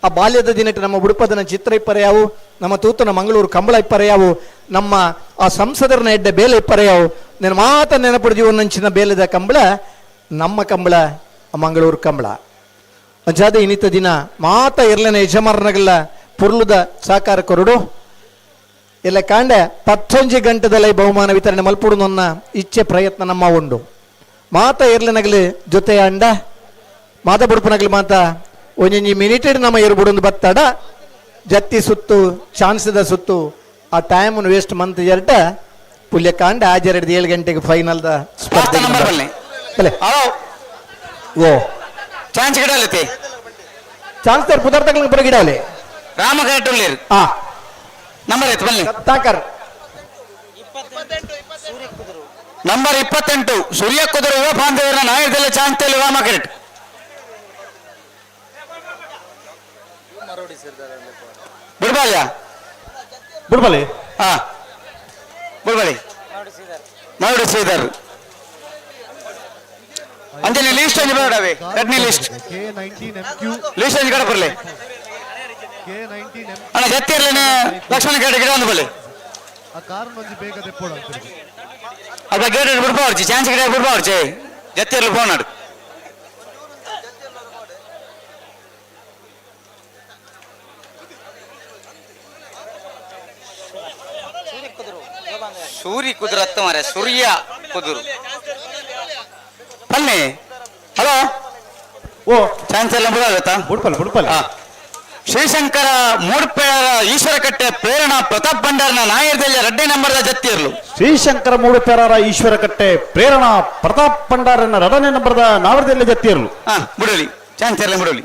ಆ ಬಾಲ್ಯದ ದಿನಕ್ಕೆ ನಮ್ಮ ಉಡುಪದನ ಚಿತ್ರ ಇಪ್ಪರೆಯಾವು, ನಮ್ಮ ತೂತನ ಮಂಗಳೂರು ಕಂಬಳ ಇಪ್ಪರೆಯಾವು, ನಮ್ಮ ಆ ಸಂಸದರನ ಎಡ್ಡೆ ಬೇಲೆ ಇಪ್ಪರೆಯಾವು, ನನ್ನ ಮಾತ ನೆನಪಿಡಿದೀವನ್ನಂಚಿನ ಬೇಲೆದ ಕಂಬಳ ನಮ್ಮ ಕಂಬಳ ಮಂಗಳೂರು ಕಂಬಳ. ಅಂಚಾದ ಇನ್ನಿತ ದಿನ ಮಾತ ಇರ್ಲನೆ ಯಜಮಾನಗಲ್ಲ ಪುರ್ಲುದ ಸಾಕಾರ ಕೊರಡು ಎಲ್ಲ ಕಾಂಡ 11 ಗಂಟೆದಲ್ಲೇ ಬಹುಮಾನ ವಿತರಣೆ ಮಲ್ಪುಡು ನನ್ನ ಇಚ್ಛೆ ಪ್ರಯತ್ನ ನಮ್ಮ ಉಂಡು. ಮಾತ ಇರ್ಲನಗಲಿ ಜೊತೆ ಅಂಡ ಮಾತ ಬುಡುಪನಗಲಿ ಮಾತ ಒಂಜೊಂಜಿ ಮಿನಿಟೆಡ್ ನಮ್ಮ ಇರ್ಬುಡೊಂದು ಬತ್ತಾಡ ಜತ್ತಿ ಸುತ್ತು ಚಾನ್ಸದ ಸುತ್ತು ಆ ಟೈಮನ್ನು ವೇಸ್ಟ್ ಮಂತ್ ಎರಡ ಪುಲ್ಯ ಕಾಂಡ ಆಜೆರಡು 7 ಗಂಟೆಗೆ ಫೈನಲ್ದ ಸ್ಪರ್ಧೆ. ಓ ಚಾನ್ಸ್ ಗಿಡಾಲತಿ ಚಾನ್ಸ್ ತರ್ ಪದಾರ್ಥಗಳನ್ನು ಬರ ಗಿಡಾಲೆ ರಾಮ ಕರೆಕ್ಟ್ ಹಾ ನಂಬರ್ ಎತ್ತು ಬನ್ನಿ ತಾಕರ್ ನಂಬರ್ 28 ಸೂರ್ಯ ಕುದುರು ಯುವ ಬಾಂಧವ್ಯರ ನಾಯಕದಲ್ಲ ಚಾನ್ಸ್ ರಾಮ ಕರೆಕ್ಟ್ ಬಿಡ್ಬಾಲ್ಯ ಬಿಡ್ಬಾಲಿ ಹಾ ಬಿಡ್ಬಾಲಿ ಮರಡಿ ಶ್ರೀಧರ್ ಅಂಜಲಿ ಲಿಸ್ಟ್ ಅಂಜಿ ಬೇಡವೆ ಎರಡನೇ ಲಿಸ್ಟ್ ಲಿಸ್ಟ್ ಅಂಜಿ ಕಡೆ ಬರಲಿ ಅಣ್ಣ ಜತ್ತಿ ಇರ್ಲೇನೆ ಲಕ್ಷ್ಮಣ ಗೇಟ್ ಗಿಡ ಒಂದು ಬರಲಿ ಅದ ಗೇಟ್ ಬಿಡ್ಬಾರ್ಜಿ ಚಾನ್ಸ್ ಗಿಡ ಬಿಡ್ಬಾರ್ಜಿ ಜತ್ತಿ ಇರ್ಲಿ ಫೋನ್ ಮಾಡು. ಸೂರಿ ಕುದುರು ಅತ್ತ ಮಾರೆ ಸೂರ್ಯ ಕುದುರು ಬನ್ನಿ. ಹಲೋ ಓ ಚಾನ್ಸ್ ಎಲ್ಲ ಬಿಡಾಗತ್ತಾ ಬುಡ್ಪಲ್ ಬುಡ್ಪಲ್. ಶ್ರೀಶಂಕರ ಮೂಡುಪೇರ ಈಶ್ವರಕಟ್ಟೆ ಪ್ರೇರಣಾ ಪ್ರತಾಪ್ ಭಂಡಾರ್ನ ನಾಯರ್ದಲ್ಲಿ ಎರಡನೇ ನಂಬರ್ದ ಜತ್ತಿ ಇರಲು. ಶ್ರೀಶಂಕರ ಮೂಡುಪೇರರ ಈಶ್ವರಕಟ್ಟೆ ಪ್ರೇರಣಾ ಪ್ರತಾಪ್ ಭಂಡಾರನ ಎರಡನೇ ನಂಬರ್ದ ನಾವರದಲ್ಲಿ ಜತ್ತಿ ಇರಲು. ಹಾ ಬಿಡಲಿ ಚಾನ್ಸ್ ಇರಲಿ ಬಿಡಲಿ.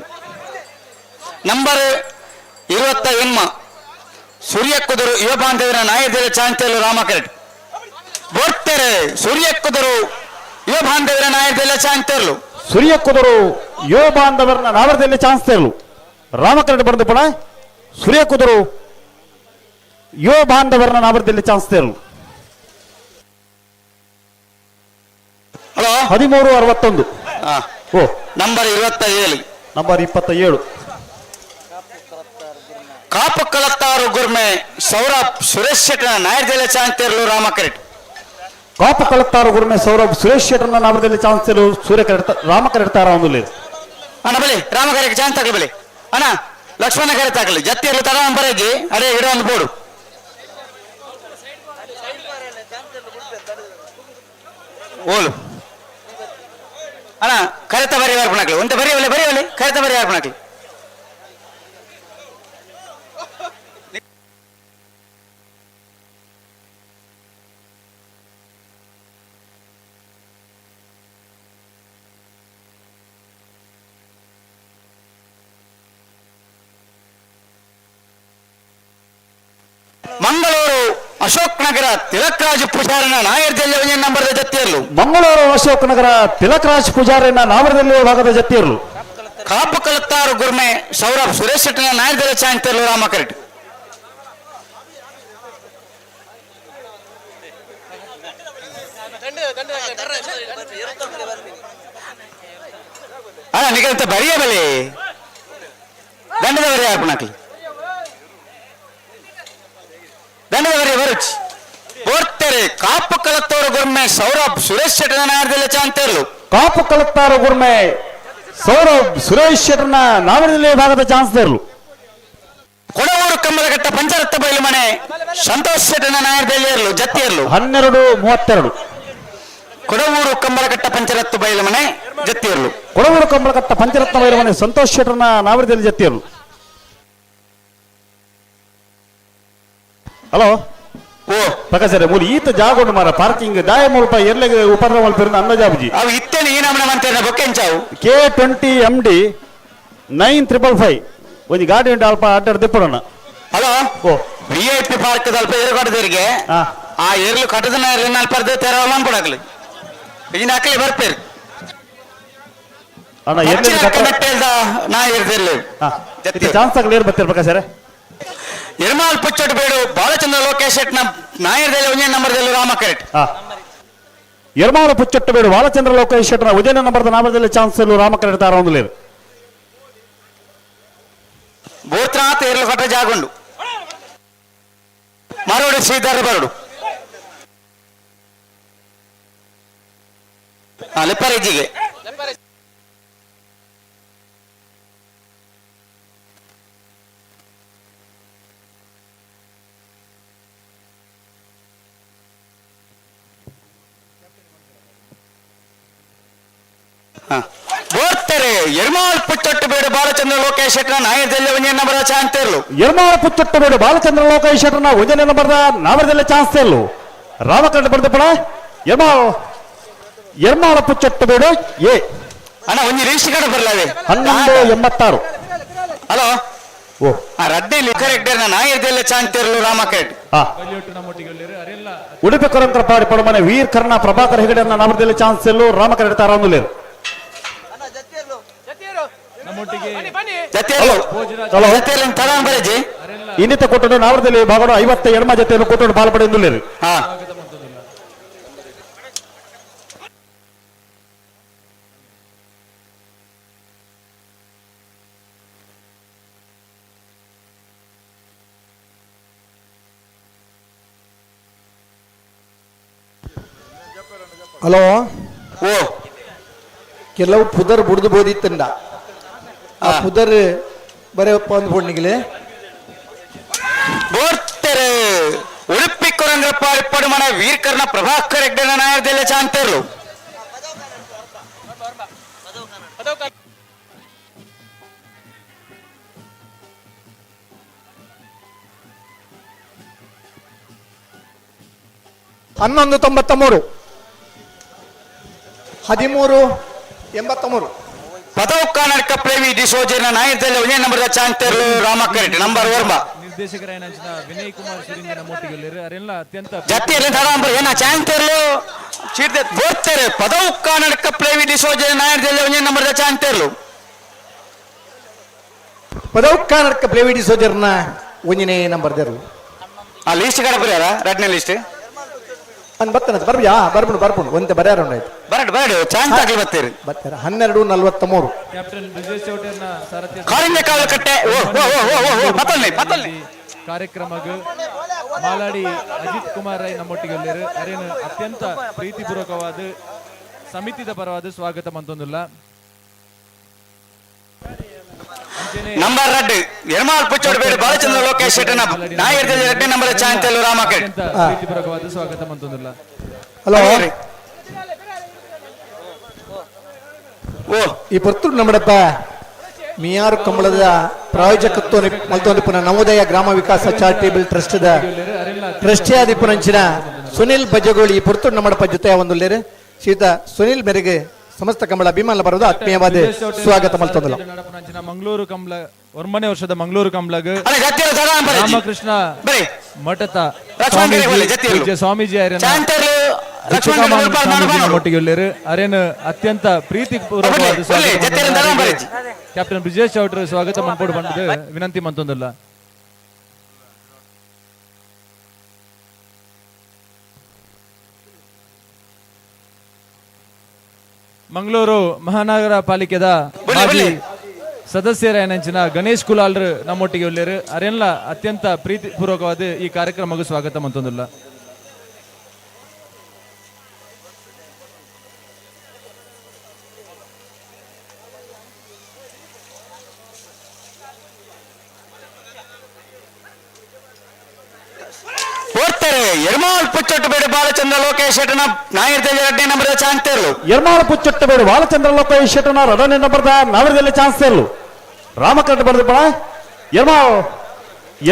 ನಂಬರ್ 28 ಸೂರ್ಯ ಕುದುರು ಯುವ ಬಾಂಧವರ ನಾಯರ್ದಲ್ಲಿ ಚಾನ್ಸ್ ಇರಲು ರಾಮ ಕರೆಕ್ಟ್ ಬರ್ತಾರೆ. ಸೂರ್ಯ ಕುದುರು ಯುವ ಬಾಂಧವರ ನಾಯರ್ದಲ್ಲಿ ಚಾನ್ಸ್ ಇರಲು. ಸೂರ್ಯ ಕುದುರು ಯುವ ಬಾಂಧವರನ್ನ ನಾವರದಲ್ಲಿ ಚಾನ್ಸ್ ಇರಲು ರಾಮಕರಣ ಬರೆದು ಪಡ ಸೂರ್ಯ ಕುದುರು ಯುವ ಬಾಂಧವರನ್ನ ನಾವರದಲ್ಲಿ ಚಾನ್ಸ್ ಇರಲು. ಹಲೋ 13:61. ಓ ನಂಬರ್ 27 ನಂಬರ್ 27 ಕಾಪು ಕಲತ್ತಾರು ಗುರ್ಮೆ ಸೌರಭ್ ಸುರೇಶ್ ಶೆಟ್ಟನ ನಾಯರ್ದಲ್ಲಿ ಚಾನ್ಸ್ ಇರಲು ರಾಮ ಕರೆಕ್ಟ್. ಕಾಪು ಕಲತ್ತಾರು ಗುರ್ಮೆ ಸೌರಭ್ ಸುರೇಶ್ ಶೆಟ್ಟನ ನಾವರದಲ್ಲಿ ಚಾನ್ಸ್ ಇರಲು ಸೂರ್ಯ ರಾಮ ಕರೆಡ್ತಾರ ಒಂದು ಅಣ್ಣ ಬಲಿ ರಾಮ ಕರೆಕ್ಟ್ ಚಾನ್ಸ್ ತಗಲಿ ಬಲಿ ಅಣ್ಣ ಲಕ್ಷ್ಮಣ ಕರೆ ತಾಕಲಿ ಜತ್ತಿ ಇರಲು ತರ ಬರಜಿ ಅದೇ ಇಡೋ ಒಂದು ಬೋರ್ಡು. ಓಲು ಅಣ್ಣ ಕರೆತ ಬರಿ ಬರ್ಪಣಾಕ್ಲಿ ಒಂತ ಬರಿ ಒಲೆ ಬರಿ ಒಲೆ ಕರೆತ ಬರಿ ಬರ್ಪಣಾಕ್ಲಿ. ಮಂಗಳೂರು ಅಶೋಕ್ ನಗರ ತಿಲಕ್ರಾಜ್ ಪೂಜಾರಿನ ನಾಯರ್ದಲ್ಲಿ ನಂಬರ್ದ ಜತ್ತಿಯರ್ಲು. ಮಂಗಳೂರು ಅಶೋಕ್ ನಗರ ತಿಲಕ್ರಾಜ್ ಪೂಜಾರಿನ ನಾವರದಲ್ಲಿ ಭಾಗದ ಜತ್ತಿಯರ್ಲು. ಕಾಪು ಕಲತ್ತಾರು ಗುರ್ಮೆ ಸೌರಭ್ ಸುರೇಶ್ ಶೆಟ್ಟನ ನಾಯರ್ದಲ್ಲಿ ಚಾಂತಿರ್ಲು ರಾಮ ಕರೆಕ್ಟ್. ಜಾರ್ಪಣಾಕ್ಲಿ ದಂಡದವರೇ ಬರುಚ್ ಬೋರ್ತೆರೆ ಕಾಪು ಕಲತ್ತವರು ಗುರ್ಮೆ ಸೌರಭ್ ಸುರೇಶ್ ಶೆಟ್ಟನ ನಾಯರ್ದೆಲ್ಲ ಚಾಂತೇರ್ಲು. ಕಾಪು ಕಲತ್ತಾರು ಗುರ್ಮೆ ಸೌರಭ್ ಸುರೇಶ್ ಶೆಟ್ಟನ ನಾವರದಲ್ಲಿ ಭಾಗದ ಚಾನ್ಸ್. ಕೊಡವೂರು ಕಂಬಲಘಟ್ಟ ಪಂಚರತ್ನ ಬೈಲು ಮನೆ ಸಂತೋಷ್ ಶೆಟ್ಟನ ನಾಯರ್ದೆಲ್ಲಿಯರ್ಲು ಜತ್ತಿಯರ್ಲು. 12:32. ಕೊಡವೂರು ಕಂಬಲಘಟ್ಟ ಪಂಚರತ್ನ ಬೈಲು ಮನೆ ಜತ್ತಿಯರ್ಲು. ಕೊಡವೂರು ಕಂಬಲಘಟ್ಟ ಪಂಚರತ್ನ ಬೈಲು ಮನೆ ಸಂತೋಷ್ ಶೆಟ್ಟನ ನಾವರದಲ್ಲಿ ಜತ್ತಿಯರ್ಲು. ಹಲೋ ಓ ಪ್ರಕಾಶ್ ಮೂಲಿ ಈತ ಜಾಗ ಮಾರ ಪಾರ್ಕಿಂಗ್ ದಾಯ ಮುಲ್ಪ ಎರ್ಲೆಗ್ ಉಪದ್ರ ಮಲ್ಪಿರ್ನ ಅಂದಾಜಾಬುಜಿ. ಅವು ಇತ್ತೇನೆ ಈ ನಮನ ಮಂತೇನ ಬೊಕ್ಕೆಂಚಾವು. K20 MD 9555 ಒಂಜಿ ಗಾಡಿ ಉಂಟು ಅಲ್ಪ ಅಡ್ಡ ದಿಪ್ಪಡೋಣ. ಹಲೋ ಓ VIP park ಅಲ್ಪ ಏರು ಕಟ್ಟದಿರಿಗೆ ಆ ಏರ್ಲು ಕಟ್ಟದನ ಏರ್ಲಿನ ಅಲ್ಪ ತೆರವಲ್ಲ ಅನ್ಕೊಡಾಗ್ಲಿ ಈಗಿನ ಅಕ್ಕಲಿ ಬರ್ಪೇರು. ಅಣ್ಣ ಎರ್ಲಿ ನಾ ಏರ್ದಿರ್ಲಿ ಚಾನ್ಸ್ ಆಗಲಿ ಏರ್ ಬರ್ತೀರ ಪ್ರಕಾಶ್. ಎರ್ಮಾಲ್ ಪುಚ್ಚೋಟು ಬೇಡು ಬಾಲಚಂದ್ರ ಲೋಕೇಶ್ ಶೆಟ್ನ ನಾಯರ್ದಲ್ಲಿ ಒಂದೇ ನಂಬರ್ದಲ್ಲಿ ರಾಮ ಕರೆಕ್ಟ್. ಎರ್ಮಾಲ ಪುಚ್ಚೊಟ್ಟು ಬೇಡು ಬಾಲಚಂದ್ರ ಲೋಕೇಶ್ ಶೆಟ್ನ ಉಜಯನ ನಂಬರ್ದ ನಾಮದಲ್ಲಿ ಚಾನ್ಸ್ ರಾಮ ಕರೆಕ್ಟ್ ತಾರ ಒಂದು ಗೋತ್ರಾತ್ ಏರ್ಲು ಕಟ್ಟ ಜಾಗುಂಡು ಮರೋಡು ಶ್ರೀಧರ ಬರಡು ಲೆಪ್ಪರೇಜಿಗೆ ಬೋರ್ತಾರೆ ಎರ್ಮಾಲ್ ಪುಚ್ಚೊಟ್ಟು ಬೇಡು ಬಾಲಚಂದ್ರ ಲೋಕೇಶ್ ಶೆಟ್ಟನ ನಾಯರ್ದೆಲ್ಲ ಒಂದೇ ನಂಬರ್ ಚಾನ್ಸ್ ಇರ್ಲು. ಎರ್ಮಾಲ್ ಪುಚ್ಚೊಟ್ಟು ಬೇಡು ಬಾಲಚಂದ್ರ ಲೋಕೇಶ್ ಶೆಟ್ಟನ ಒಂದೇ ನಂಬರ್ದ ನಾವರದೆಲ್ಲ ಚಾನ್ಸ್ ಇರ್ಲು. ರಾಮಕರಣ ಬರ್ದ ಪಡ ಎರ್ಮಾಲ್ ಎರ್ಮಾಲ ಪುಚ್ಚೊಟ್ಟು ಬೇಡು ಎ ಅಣ್ಣ ಒಂಜಿ ರೀಶ್ ಕಡೆ ಬರ್ಲಾವೆ 11:86. ಹಲೋ ಓ ರಡ್ಡೆ ಕರೆಕ್ಟ್ ನಾಯರ್ದೆಲ್ಲ ಚಾನ್ಸ್ ಇರ್ಲು ರಾಮ ಕರೆಕ್ಟ್. ಉಡುಪಿ ಕೊರಂತರ ಪಾಡಿ ಪಡಮನೆ ವೀರ್ ಕರ್ಣ ಪ್ರಭಾಕರ್ ಹೆಗಡೆ ನಾವರದೆಲ್ಲ ಚಾನ್ಸ್ ಇರ್ಲು ರಾಮ ಕರೆಕ್ಟ್ ತಾರ ಒಂದು ಇನ್ನಿತ ಕೊಟ್ಟರು ನಾವರದಲ್ಲಿ ಭಾಗಡು 52 ಜೊತೆಯನ್ನು ಕೊಟ್ಟರು ಬಾಲ್ಪಡೆ. ಹಲೋ ಓ ಕೆಲವು ಪುದರ್ ಬುಡ್ದು ಬೋದಿತ್ತಂಡ ಆ ಪುದರ್ ಬರೇ ಒಂದು ಪೊಣ್ಣಿಗಿಲೆ ಬೋರ್ತೆರೆ ಉಡುಪಿ ಕೊರಂಗ್ರಪ್ಪ ಇಪ್ಪಡು ಮನ ವೀರ್ಕರ್ಣ ಪ್ರಭಾಕರ್ ಹೆಗ್ಡೆ ನಾಯರ್ದೆಲ್ಲ ಚಾಂತೇರ್ಲು. 11:93 13:83. ಪದವು ಕರ್ನಾಟಕ ಪ್ರೇಮಿ ಡಿಸೋಜನ ನಾಯರ್ದೆಲ್ಲ ಒಂದೇ ನಂಬರ್ ಚಾಂತೇರ್ಲು ರಾಮ ಕರೆಕ್ಟ್ ನಂಬರ್ ವರ್ಮ. ನಿರ್ದೇಶಕರಾಯನ ವಿನಯ್ ಕುಮಾರ್ ಸುರಿಂಜನ ಮೋಟಿಗಲ್ಲಿರು ಅರೆಲ್ಲ ಅತ್ಯಂತ ಜತ್ತಿಯಲ್ಲಿ ಧರಾಂಬರ್ ಏನ ಚಾಂತೇರ್ಲು ಚೀರ್ದೆ ಬೋರ್ತೆರೆ ಪದವು ಕರ್ನಾಟಕ ಪ್ರೇಮಿ ಡಿಸೋಜನ ನಾಯರ್ದೆಲ್ಲ ಒಂದೇ ನಂಬರ್ ಚಾಂತೇರ್ಲು. ಪದವು ಕರ್ನಾಟಕ ಪ್ರೇಮಿ ಡಿಸೋಜರ್ನ ಒಂದನೇ ನಂಬರ್ ದೇರು. ಆ ಲಿಸ್ಟ್ ಕಡೆ ಬರ್ಯಾರ ರಡ್ನೇ ಲಿಸ್ಟ್ ಬರ್ತನ ಬರ್ಬಿಯಾ ಬರ್ಬುಣು ಬರ್ಬುಣು ಒಂತೆ ಬರ್ಯಾರ ಆಯ್ತು ಬರಡು ಬರಡು ಚಾನ್ಸ್ ಆಗಲಿ ಬರ್ತೀರಿ ಬರ್ತಾರ. 12:43. ಕ್ಯಾಪ್ಟನ್ ಬ್ರಿಜೇಶ್ ಚೌಟರ್ನ ಸಾರಥ್ಯ ಕಾರಿಂಜ ಕಾಲಕಟ್ಟೆ ಓ ಓ ಓ ಓ ಓ ಪತಲ್ನೆ ಪತಲ್ನೆ ಕಾರ್ಯಕ್ರಮಗ್ ಮಾಲಾಡಿ ಅಜಿತ್ ಕುಮಾರ್ ರೈ ನಮ್ಮೊಟ್ಟಿಗೆ ಅರೇನು ಅತ್ಯಂತ ಪ್ರೀತಿಪೂರ್ವಕವಾದ ಸಮಿತಿದ ಪರವಾದ ಸ್ವಾಗತ ಮಂತೊಂದುಲ್ಲ. ನಂಬರ್ ರಡ್ಡು ಎರ್ಮಾಲ್ ಪುಚ್ಚೋಡು ಬೇಡು ಬಾಲಚಂದ್ರ ಲೋಕೇಶ್ ಶೆಟ್ಟನ ನಾಯರ್ದಲ್ಲಿ ರಡ್ಡೆ ನಂಬರ್ ಚಾಂತೇಲು ರಾಮ ಕರೆಕ್ಟ್. ಪ್ರೀತಿಪೂರ್ವಕವಾದ ಸ್ವಾಗತ ಮಂತೊಂದುಲ್ಲ. ಹಲೋ ಓ ಈ ಪೊರ್ತುಡು ನಮ್ಮಡಪ್ಪ ಮಿಯಾರು ಕಂಬಳದ ಪ್ರಾಯೋಜಕತ್ವ ಮಲ್ತೊಂದಿಪ್ಪುನ ನವೋದಯ ಗ್ರಾಮ ವಿಕಾಸ ಚಾರಿಟೇಬಲ್ ಟ್ರಸ್ಟ್ ಟ್ರಸ್ಟಿಯಾದಿಪ್ಪುನಂಚಿನ ಸುನಿಲ್ ಬಜ್ಜಗೋಳಿ ಈ ಪೊರ್ತುಡು ನಮ್ಮಡಪ್ಪ ಜೊತೆ ಒಂದುಲ್ಲೇರು. ಶ್ರೀತ ಸುನಿಲ್ ಮೇರೆಗೆ ಸಮಸ್ತ ಕಂಬಳ ಅಭಿಮಾನ ಬರೋದು ಆತ್ಮೀಯವಾದ ಸ್ವಾಗತ ಮಲ್ತೊಂದುಲ್ಲ. ಮಂಗಳೂರು ಕಂಬಳ 9ನೇ ವರ್ಷದ ಮಂಗಳೂರು ಕಂಬಳಗ್ ರಾಮಕೃಷ್ಣ ಮಠದ ಸ್ವಾಮೀಜಿ ಒಟ್ಟಿಗೆ ಅರೇನು ಅತ್ಯಂತ ಪ್ರೀತಿಪೂರ್ವಕವಾದ ಸ್ವಾಗತ ಕ್ಯಾಪ್ಟನ್ ಬ್ರಿಜೇಶ್ ಚೌಟ್ರು ಸ್ವಾಗತ ಮನ್ಪೋಡು ಬಂದದ್ದು ವಿನಂತಿ ಮಂತೊಂದಲ್ಲ. ಮಂಗಳೂರು ಮಹಾನಗರ ಪಾಲಿಕೆದ ಮಾಜಿ ಸದಸ್ಯರಾಯನಂಚಿನ ಗಣೇಶ್ ಕುಲಾಲ್ರು ನಮ್ಮೊಟ್ಟಿಗೆ ಉಳ್ಳೇರು. ಅರೆಲ್ಲ ಅತ್ಯಂತ ಪ್ರೀತಿಪೂರ್ವಕವಾದ ಈ ಕಾರ್ಯಕ್ರಮಕ್ಕೆ ಸ್ವಾಗತ ಮಂತೊಂದುಲ್ಲ. ಎರ್ಮಾಲ್ ಪುಚ್ಚೊಟ್ಟುಬೇಡು ಬಾಲಚಂದ್ರ ಲೋಕೇಶ್ ಶೆಟ್ಟನ ನಾಯರ್ದಲ್ಲಿ ಎರಡನೇ ನಂಬರ್ದ ಚಾನ್ಸ್ ತೇರ್ಲು. ಎರ್ಮಾಲ್ ಪುಚ್ಚೊಟ್ಟುಬೇಡು ಬಾಲಚಂದ್ರ ಲೋಕೇಶ್ ಶೆಟ್ಟನ ಎರಡನೇ ನಂಬರ್ದ ನಾವರದಲ್ಲಿ ಚಾನ್ಸ್ ತೇರ್ಲು. ರಾಮಕೃಷ್ಣ ಬರೆದ ಎರ್ಮಾಲ್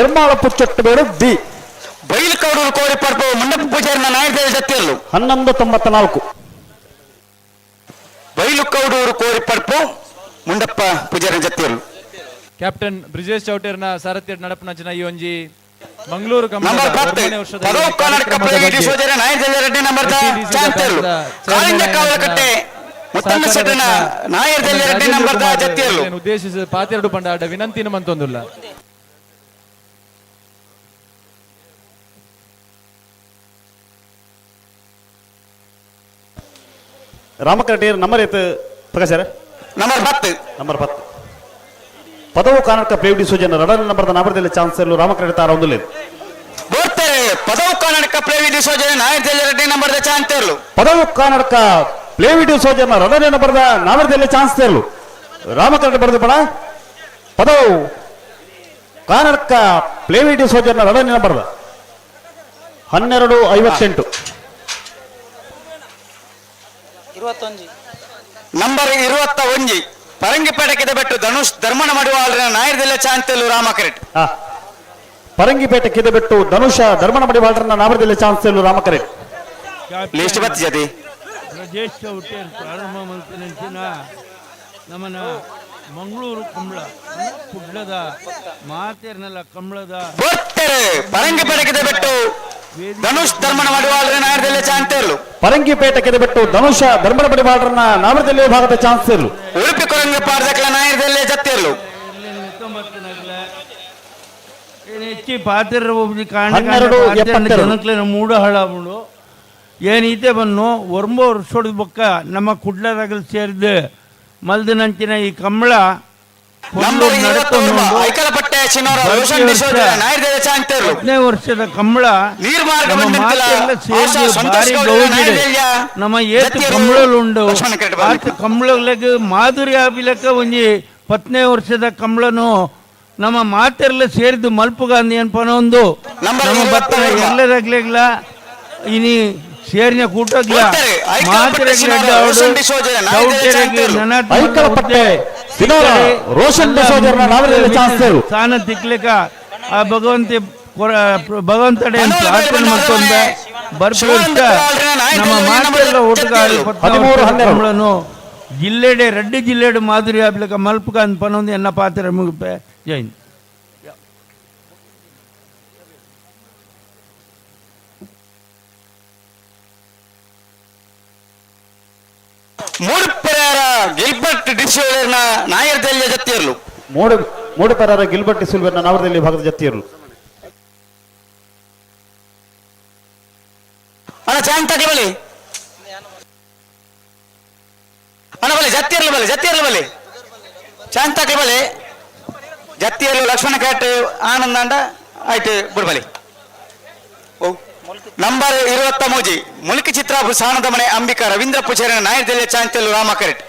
ಎರ್ಮಾಳ ಪುಚ್ಚೊಟ್ಟುಬೇಡು ಬಿ. ಬೈಲಕೌಡೂರು ಕೋರಿಪರ್ಪು ಮಂಡಪ ಪೂಜಾರಿನ ನಾಯರ್ದಲ್ಲಿ ಜತ್ತೇರ್ಲು. 11:94. ಬೈಲುಕೌಡೂರು ಕೋರಿಪರ್ಪು ಮುಂಡಪ್ಪ ಪೂಜಾರಿನ ಜತ್ತೇರ್ಲು. ಕ್ಯಾಪ್ಟನ್ ಬ್ರಿಜೇಶ್ ಚೌಟೇರ್ನ ಸಾರಥ್ಯ ನಡಪನಂಚಿನ ಈ ಒಂಜಿ ಮಂಗಳೂರು ಉದ್ದೇಶಿಸಿದ ಪಾತೆರಡು ಪಂಡಾಟ ವಿನಂತಿನ ಮಂತೊಂದುಲ್ಲ. ರಾಮಕೃಷ್ಣ ನಂಬರ್ ಏತ್ ಪ್ರಕಾಶ್ ನಂಬರ್ 10. ನಂಬರ್ 10. ಪದವು ಕರ್ನಾಟಕ ಪ್ಲೇವಿಡಿ ಸೂಜನ ರಡನ್ ನಂಬರ್ದ ನಾಬರ್ದಲ್ಲಿ ಚಾನ್ಸ್ ರಾಮಕೃಷ್ಣ ತಾರ ಒಂದು ಪದವು ಕರ್ನಾಟಕ ಪ್ಲೇವಿಡಿ ಸೋಜನ ನಾಯರ್ದಲ್ಲಿ ಎರಡನೇ ನಂಬರ್ದ ಚಾನ್ಸ್ ತೇರ್ಲು. ಪದವು ಕರ್ನಾಟಕ ಪ್ಲೇವಿಡಿ ಸೋಜನ ರಡನೇ ನಂಬರ್ದ ನಾಬರ್ದಲ್ಲಿ ಚಾನ್ಸ್ ತೇರ್ಲು. ರಾಮಕೃಷ್ಣ ಬರೆದ ಪಡ ಪದವು ಕರ್ನಾಟಕ ಪ್ಲೇವಿಡಿ ಸೋಜನ ರಡನೇ ನಂಬರ್ದ 12:58. ನಂಬರ್ 21 ಪರಂಗಿಪೇಟೆ ಬೆಟ್ಟು ಧನುಷ್ ಧರ್ಮನ ಮಾಡುವ ನಾಯರ್ದೆಲ್ಲ ಚಾನ್ಸ್ ರಾಮಕರೆಟ್. ಪರಂಗಿಪೇಟೆ ಕಿದೆಬೆಟ್ಟು ಧನುಷ ಧರ್ಮನ ಮಡಿವಾಳರನ್ನ ನಾವರದಲ್ಲಿ ಚಾನ್ಸ್ ರಾಮಕರೆಟ್. ಲಿಸ್ಟ್ ಬತ್ತಿಜತಿ ಬ್ರಜೇಶ್ ಚೌಟೇರ್ ಪ್ರಾರಂಭ ಮಲ್ತಿನಂಚಿನ ನಮ್ಮನ ಮಂಗಳೂರು ಕಂಬಳ ಕುಡ್ಲದ ಮಾತೇರ್ನೆಲ್ಲ ಕಂಬಳದ ಪರಂಗಿಪೇಟೆ ಕಿದೆಬೆಟ್ಟು ಧನುಷ್ ಧರ್ಮನ ಮಡಿವಾಳರ ನಾಯರ್ದೆಲ್ಲ ಚಾನ್ಸ್. ಪರಂಗಿಪೇಟೆ ಕೆದೆಬೆಟ್ಟು ಧನುಷ ಧರ್ಮನ ಮಡಿವಾಳರನ್ನ ನಾವರದಲ್ಲಿ ಭಾಗದ ಚಾನ್ಸ್. ಉಡುಪಿ ಕೊರಂಗ ಪಾರ್ದಕ್ಲ ನಾಯರ್ದಲ್ಲೇ ಜತ್ತಿರ್ಲು. ಹೆಚ್ಚಿ ಪಾತಿರ ಜನಕ್ಲೆನ ಮೂಡ ಹಾಳಾಬುಂಡು ಏನೀತೆ ಬನ್ನು ಒರ್ಂಬ ವರ್ಷದ ಬೊಕ್ಕ ನಮ್ಮ ಕುಡ್ಲದಾಗಲು ಸೇರಿದ್ದು ಮಲ್ದಿನಂಚಿನ ಈ ಕಂಬಳ ಹತ್ತನೇ ವರ್ಷದ ಕಂಬಳ ನಮ್ಮ ಮಾತೆಲ್ಲ ಸೇರಿದ್ದು ಭಾರಿ ಗೌಜಿಡೆ. ನಮ್ಮ ಏತು ಕಂಬಳಲು ಉಂಡು ಆತ ಕಂಬಳಗಳಿಗೆ ಮಾಧುರಿ ಆಪಿಲಕ್ಕ ಒಂಜಿ 10ನೇ ವರ್ಷದ ಕಂಬಳನು ನಮ್ಮ ಮಾತೆಲ್ಲ ಸೇರಿದ್ದು ಮಲ್ಪುಗಾಂಧಿ ಅನ್ಪನ ಒಂದು ನಮ್ಮ ಭತ್ತ ಎಲ್ಲದಾಗ್ಲಿಲ್ಲ ಇನಿ ಸೇರಿನ ಕೂಟಗ್ಲ ಸ್ಥಾನ ತಿಕ್ಲಿಕ್ಕ ಆ ಭಗವಂತ ಭಗವಂತಡೆ ಪ್ರಾರ್ಥನೆ ಮಾಡ್ಕೊಂಡ ಬರ್ಪುತ್ತ ನಮ್ಮ ಮಾತೆಲ್ಲ ಒಟ್ಟುಗಾಳಿ ಕಂಬಳನು ಜಿಲ್ಲೆಡೆ ರೆಡ್ಡಿ ಜಿಲ್ಲೆಡೆ ಮಾಧುರಿ ಆಗ್ಲಿಕ್ಕ ಮಲ್ಪುಗ ಅನ್ಪನೊಂದು ಎನ್ನ ಪಾತ್ರ ಮುಗಿಪೆ. ಜೈನ್. ಮೂಡುಪೆರಾರ ಗಿಲ್ಬರ್ಟ್ ಡಿಸಿಲ್ವರ್ನ ನಾಯರ್ದೆಲ್ಲ ಜತ್ತಿಯರ್ಲು. ಮೂಡುಪೆರಾರ ಗಿಲ್ಬರ್ಟ್ ಡಿಸಿಲ್ವರ್ನ ನಾವರದಲ್ಲಿ ಭಾಗದ ಜತ್ತಿಯರ್ಲು. ಅಣ್ಣ ಚಾಂಗ್ ತಗಲಿ ಬಲಿ ಅಣ್ಣ ಬಲಿ ಜತ್ತಿಯರ್ಲು ಬಲಿ ಜತ್ತಿಯರ್ಲು ಬಲಿ ಚಾಂಗ್ ತಗಲಿ ಬಲಿ ಜತ್ತಿಯರ್ಲು ಲಕ್ಷ್ಮಣ ಕ್ಯಾಟ್ ಆನಂದ ಅಂಡ ಆಯ್ತು ಬಿಡ್ಬಲಿ. ಓ ನಂಬರ್ 23 ಮುಲ್ಕಿ ಚಿತ್ರ ಸಾಣದ ಮನೆ ಅಂಬಿಕಾ ರವೀಂದ್ರ ಪೂಜಾರಿನ ನಾಯರ್ದೆಲ್ಲ ಚಾಂಚಲು ರಾಮಕರೆಟ್.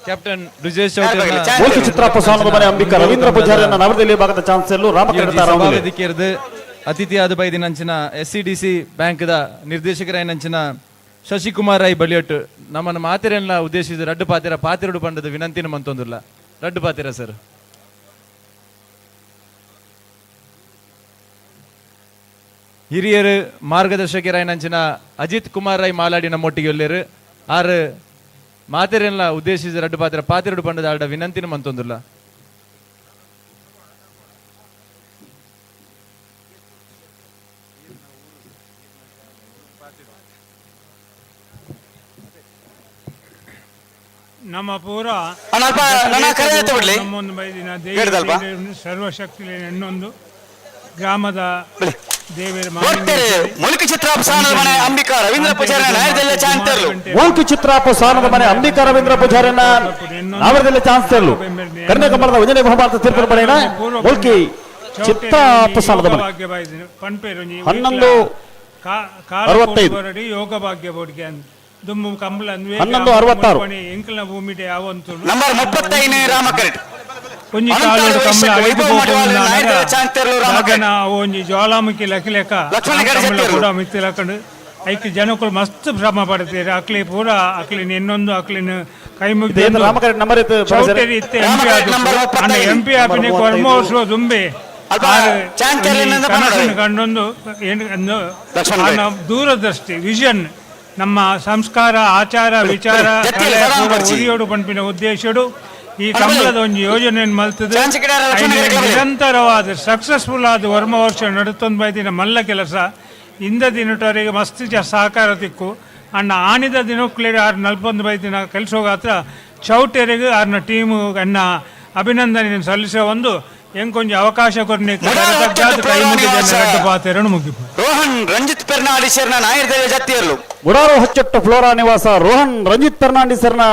ಕ್ಯಾಪ್ಟನ್ ಬ್ರಿಜೇಶ್ ಮುಲ್ಕಿ ಚಿತ್ರಪ್ಪ ಸಾಣದ ಮನೆ ಅಂಬಿಕಾ ರವೀಂದ್ರ ಪೂಜಾರಿನ ನವರದೆಲ್ಲಿ ಭಾಗದ ಚಾನ್ಸೆಲ್ಲು ರಾಮಕರೆಟ್ ಸಭಾವೇದಿಕೆಯರ್ದು ಅತಿಥಿಯಾದ ಬೈದಿನಂಚಿನ SCDC ಬ್ಯಾಂಕ್ದ ನಿರ್ದೇಶಕರಾಯನಂಚಿನ ಶಶಿಕುಮಾರ್ ರೈ ಬಳಿಯಟ್ಟು ನಮ್ಮನ್ನು ಮಾತೆರೆಲ್ಲ ಉದ್ದೇಶಿಸಿದ ರಡ್ಡು ಪಾತಿರ ಪಾತಿರಡು ಪಂಡದ ವಿನಂತಿನ ಮಂತೊಂದುಲ್ಲ. ರಡ್ಡು ಪಾತಿರ ಸರ್. ಹಿರಿಯರು ಮಾರ್ಗದರ್ಶಕರಾಯನಂಚಿನ ಅಜಿತ್ ಕುಮಾರ್ ರೈ ಮಾಲಾಡಿ ನಮ್ಮೊಟ್ಟಿಗೆ ಒಲ್ಲೇರು ಆರು ಮಾತೆರೆಲ್ಲ ಉದ್ದೇಶಿಸಿದ ರಡ್ಡು ಪಾತಿರ ಪಾತಿರಡು ಪಂಡದ ಆಡ ವಿನಂತಿನ ಮಂತೊಂದುಲ್ಲ. ನಮ್ಮ ಪೂರ ನಮ್ಮೊಂದು ಬೈದಿನ ಸರ್ವಶಕ್ತಿ ಇನ್ನೊಂದು ಗ್ರಾಮದ Mulki Chitrappa ಸಾನದ ಮನೆ ಅಂಬಿಕಾ ರವೀಂದ್ರ ಪೂಜಾರಿ ನಾಯರದಲ್ಲೇ ಚಾನ್ಸ್. ಮೂಲ್ಕಿ ಚಿತ್ರಾಪ ಸಾನದ ಮನೆ ಅಂಬಿಕಾ ರವೀಂದ್ರ ಪೂಜಾರಿನ ನಾವರದಲ್ಲಿ ಚಾನ್ಸ್ ತರಲು ಕರ್ನಾಟಕ ಕಂಬಳದ ಒಂದನೇ ಬಹುಮಾನದ ತೀರ್ಪು ಪಡೆಯಣ ಮೂಲ್ಕಿ ಚಿತ್ರಾಪ ಸಾನದ ಮನೆ 11 65 ಯೋಗ ಭಾಗ್ಯ ಬೋರ್ಡ್ಗೆ ದುಮ್ಮು ಕಂಬಳ 11 66 ನಂಬರ್ 35 ರಾಮಕರೆಟ್ ಒಂಜಿ ಕಾಲೋಡು ಕಂಬಳ ಐದು ಬೋಪುಂಡು ಒಂಜಿ ಜ್ವಾಲಾಮುಖಿ ಲಕಿಲೆಕ ಕಂಬಳ ಕೂಡ ಮಿತ್ತಿ ಲಕ್ಕಂಡು ಐಕ್ ಜನಕ್ಕಳು ಮಸ್ತ್ ಶ್ರಮ ಪಡ್ತೀರಿ ಅಕ್ಲಿ ಪೂರ ಅಕ್ಲಿನ ಇನ್ನೊಂದು ಅಕ್ಲಿನ ಕೈ ಮುಗಿದು ಚೌಟರಿ ಇತ್ತೆ ಎಂಪಿ ಆದ ಎಂಪಿ ಆಪಿನ ಕೊರ್ಮ ವರ್ಷ ದುಂಬೆ ಕನಸನ್ನು ಕಂಡೊಂದು ದೂರದೃಷ್ಟಿ ವಿಷನ್ ನಮ್ಮ ಸಂಸ್ಕಾರ ಆಚಾರ ವಿಚಾರ ಉರಿಯೋಡು ಪಂಪಿನ ಉದ್ದೇಶಡು ಈ ಕಂಬಳದ ಒಂದು ಯೋಜನೆಯನ್ನು ಮಲ್ತದೆ ನಿರಂತರವಾದ ಸಕ್ಸಸ್ಫುಲ್ ಆದ ವರ್ಮ ವರ್ಷ ನಡುತ್ತೊಂದು ಬೈದಿನ ಮಲ್ಲ ಕೆಲಸ ಇಂದ ದಿನಟವರೆಗೆ ಮಸ್ತ್ ಸಹಕಾರ ತಿಕ್ಕು ಅಣ್ಣ ಆನಿದ ದಿನಕ್ಲೇಡು ಆರು ನಲ್ಪೊಂದು ಬೈದಿನ ಕೆಲಸ ಹೋಗಾತ್ರ ಚೌಟೆರೆಗೆ ಆರ್ನ ಟೀಮು ಅನ್ನ ಅಭಿನಂದನೆ ಸಲ್ಲಿಸೋ ಒಂದು ಎಂಕೊಂಜ ಅವಕಾಶ ಕೊರ್ನಿ ಕೈ ಮುಗಿದ ಪಾತೆರನ್ನು ಮುಗಿಪು. ರೋಹನ್ ರಂಜಿತ್ ಪೆರ್ನಾಂಡಿಸರ್ನ ನಾಯರ್ದೇವ ಜತ್ತಿಯರ್ಲು ಗುಡಾರು ಹಚ್ಚಟ್ಟ ಫ್ಲೋರಾ ನಿವಾಸ ರೋಹನ್ ರಂಜಿತ್ ಫೆರ್ನಾಂಡಿಸರ್ನ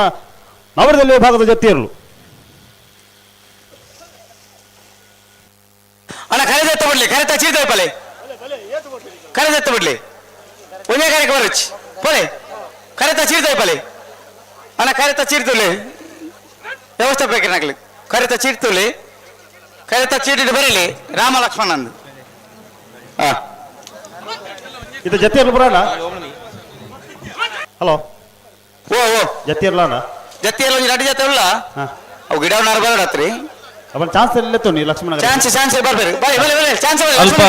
ನವರದಲ್ಲಿ ವಿಭಾಗದ ಜತ್ತಿಯರ್ಲು. ಅಣ್ಣ ಕರೆದೆತ್ತ ಬಿಡ್ಲಿ, ಕರೆತ ಚೀರ್ದೇವ ಪಲೆ ಕರೆದೆತ್ತ ಬಿಡ್ಲಿ, ಒಂದೇ ಕರೆಗೆ ಬರುಚ್ ಪೋಲೆ ಕರೆತ ಚೀರ್ದೇವ ಪಲೆ ಅಣ್ಣ ಕರೆತ ಚೀರ್ತುಲೆ ವ್ಯವಸ್ಥೆ ಬೇಕಿನಾಗ್ಲಿ ಕರೆತ ಚೀರ್ತುಲೆ ಕರೆತ ಚೀಟಿಟ್ಟು ಬರಲಿ ರಾಮ ಲಕ್ಷ್ಮಣಂದು. ಇದು ಜತ್ತಿಯರ್ಲು ಬರೋಣ. ಹಲೋ ಓ ಓ ಜತ್ತಿಯರ್ಲ ಅಣ್ಣ ಜತ್ತಿಯರ್ಲು ಒಂಜಿ ರಡ್ಡು ಜೊತೆ ಉಲ್ಲ ಅವು ಗಿಡವನಾರು ಬರೋಡತ್ರಿ ಅವನ್ ಚಾನ್ಸ್ ಇಲ್ಲ ನೀ ಲಕ್ಷ್ಮಣ ಚಾನ್ಸ್ ಚಾನ್ಸ್ ಬರ್ಬೇರು ಬಲೆ ಬಲೆ ಬಲೆ ಚಾನ್ಸ್ ಅಲ್ಪ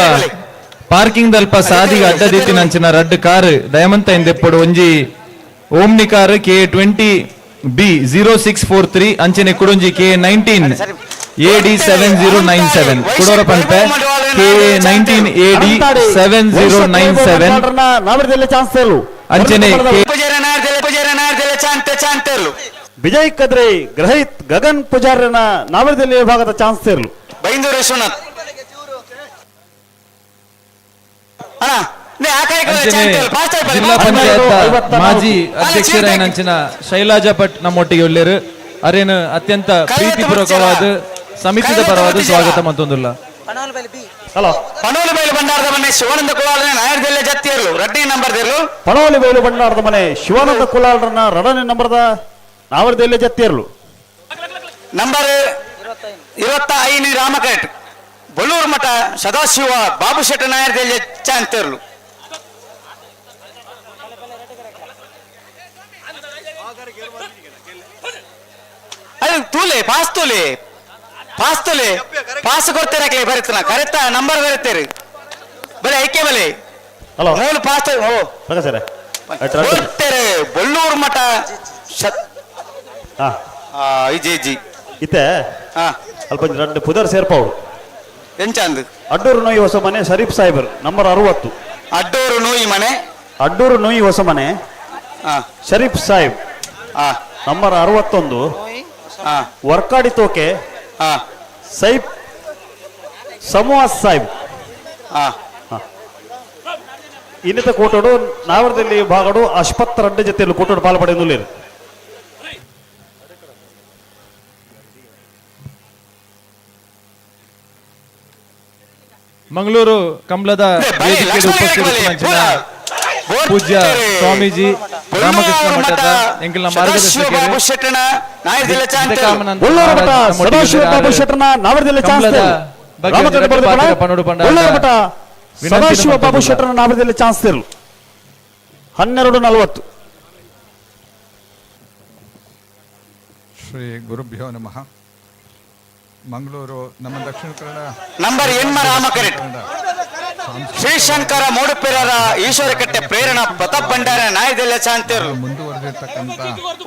ಪಾರ್ಕಿಂಗ್ ದಲ್ಪ ಸಾದಿಗೆ ಅಡ್ಡದಿತ್ತಿನ ಅಂಚಿನ ರಡ್ಡು ಕಾರ್ ದಯಮಂತ ಎಂದೆಪ್ಪಡು ಒಂಜಿ Omni car K20B0643 ಅಂಚನೆ ಕುಡೊಂಜಿ K19 AD7097 ಕುಡೋರ ಪಂಪೆ K19 AD7097 ನಾವರದಲ್ಲಿ chance ತರಲು ಅಂಚನೆ ವಿಜಯ್ ಕದ್ರಿ ಗ್ರಹಿತ್ ಗಗನ್ ಪೂಜಾರನ ನಾವರದಲ್ಲಿ ವಿಭಾಗದ ಚಾನ್ಸ್ ತರಲು ಬೈಂದೂರು ವಿಶ್ವನಾಥ್ ಜಿಲ್ಲಾ ಪಂಚಾಯತ್ ಮಾಜಿ ಅಧ್ಯಕ್ಷರಾಯನಂಚಿನ ಶೈಲಾಜಾ ಭಟ್ ನಮ್ಮೊಟ್ಟಿಗೆ ಉಳ್ಳೇರು ಅರೇನು ಅತ್ಯಂತ ಪ್ರೀತಿಪೂರ್ವಕವಾದ ಸಮಿತಿದ ಪರವಾದ ಸ್ವಾಗತ ಮತ್ತೊಂದುಲ್ಲ. ಹಲೋ ಪಣೋಲಿ ಬೈಲು ಭಂಡಾರದ ಮನೆ ಶಿವಾನಂದ ಕುಲಾಲನ ನಾಯರ್ದಲ್ಲೇ ಜತ್ತಿಯರ್ಲು ರಡ್ಡನೇ ನಂಬರ್ ದೇರ್ಲು. ಪಣೋಲಿ ಬೈಲು ಭಂಡಾರದ ಮನೆ ಶಿವಾನಂದ ಕುಲಾಲರನ್ನ ರಡನೇ ನಂಬರ್ದ ನಾವರದಲ್ಲೇ ಜತ್ತಿಯರ್ಲು. ನಂಬರ್ 25 ರಾಮಕೇಟ್ ಬೊಳ್ಳೂರು ಮಠ ಸದಾಶಿವ ಬಾಬು ಶೆಟ್ಟ ನಾಯರ್ದಲ್ಲೇ ಚಾಂತೇರ್ಲು. ಅದು ತೂಲೆ ಪಾಸ್ ತೂಲೆ ಪಾಸ್ ತೂಲೆ ಪಾಸ್ ಕೊಡ್ತೀರ ಬರುತ್ತನ ಕರೆಕ್ಟ್ ನಂಬರ್ ಬರುತ್ತೀರಿ ಬಲೆ ಐಕೆ ಬಲೆ ಹಲೋ ಮೂರು ಪಾಸ್ ಓ ಸರ್ ಕೊಡ್ತೇರೆ ಬೊಳ್ಳೂರು ಮಠ ಇಜಿ ಇಜಿ ಇತ್ತೆ ಅಲ್ಪ ಎರಡು ಪುದರ್ ಸೇರ್ಪಾವು ಎಂಚಂದು ಅಡ್ಡೂರು ನೋಯಿ ಹೊಸ ಮನೆ ಶರೀಫ್ ಸಾಹೇಬರ್ ನಂಬರ್ 60. ಅಡ್ಡೂರು ನೋಯಿ ಮನೆ ಅಡ್ಡೂರು ನೋಯಿ ಹೊಸ ಮನೆ ಶರೀಫ್ ಸಾಹೇಬ್ ನಂಬರ್ 61. ವರ್ಕಾಡಿ ತೋಕೆ ಸೈಬ್ ಸಮೂಹ ಸಾಹೇಬ್. ಇನ್ನಿತ ಕೋಟೋಡು ನಾವರದಲ್ಲಿ ಭಾಗಡು ಅಶ್ಪತ್ ರಡ್ಡ ಜೊತೆಯಲ್ಲಿ ಕೋಟೋಡು ಪಾಲ್ಪಡೆಯಲು. ಮಂಗಳೂರು ಕಂಬಳದ ವೇದಿಕೆಗೆ ಉಪಸ್ಥಿತರಿರುವ ಪೂಜ್ಯ ಸ್ವಾಮೀಜಿ ರಾಮಕೃಷ್ಣ ಮಠದ ಎಂಕಲ್ನ ಮಾರ್ಗದರ್ಶಕರು ಸದಾಶಿವ ಬಾಬು ಶೆಟ್ಟರನ ನಾವರದಲ್ಲಿ ಚಾನ್ಸ್ ಇರಲು 12:40. ಶ್ರೀ ಗುರುಭ್ಯೋ ನಮಃ. ಮಂಗಳೂರು ನಮ್ಮ ದಕ್ಷಿಣ ಕನ್ನಡ ನಂಬರ್ ಎನ್ಮ ರಾಮಕರೆಟ್ ಶ್ರೀಶಂಕರ ಮೂಡುಪೆರರ ಈಶ್ವರಕಟ್ಟೆ ಪ್ರೇರಣಾ ಪ್ರತಾಪ್ ಭಂಡಾರ ನಾಯದೆಲ್ಲ ಚಾಂತೇರು ಮುಂದುವರೆದಿರ್ತಕ್ಕಂಥ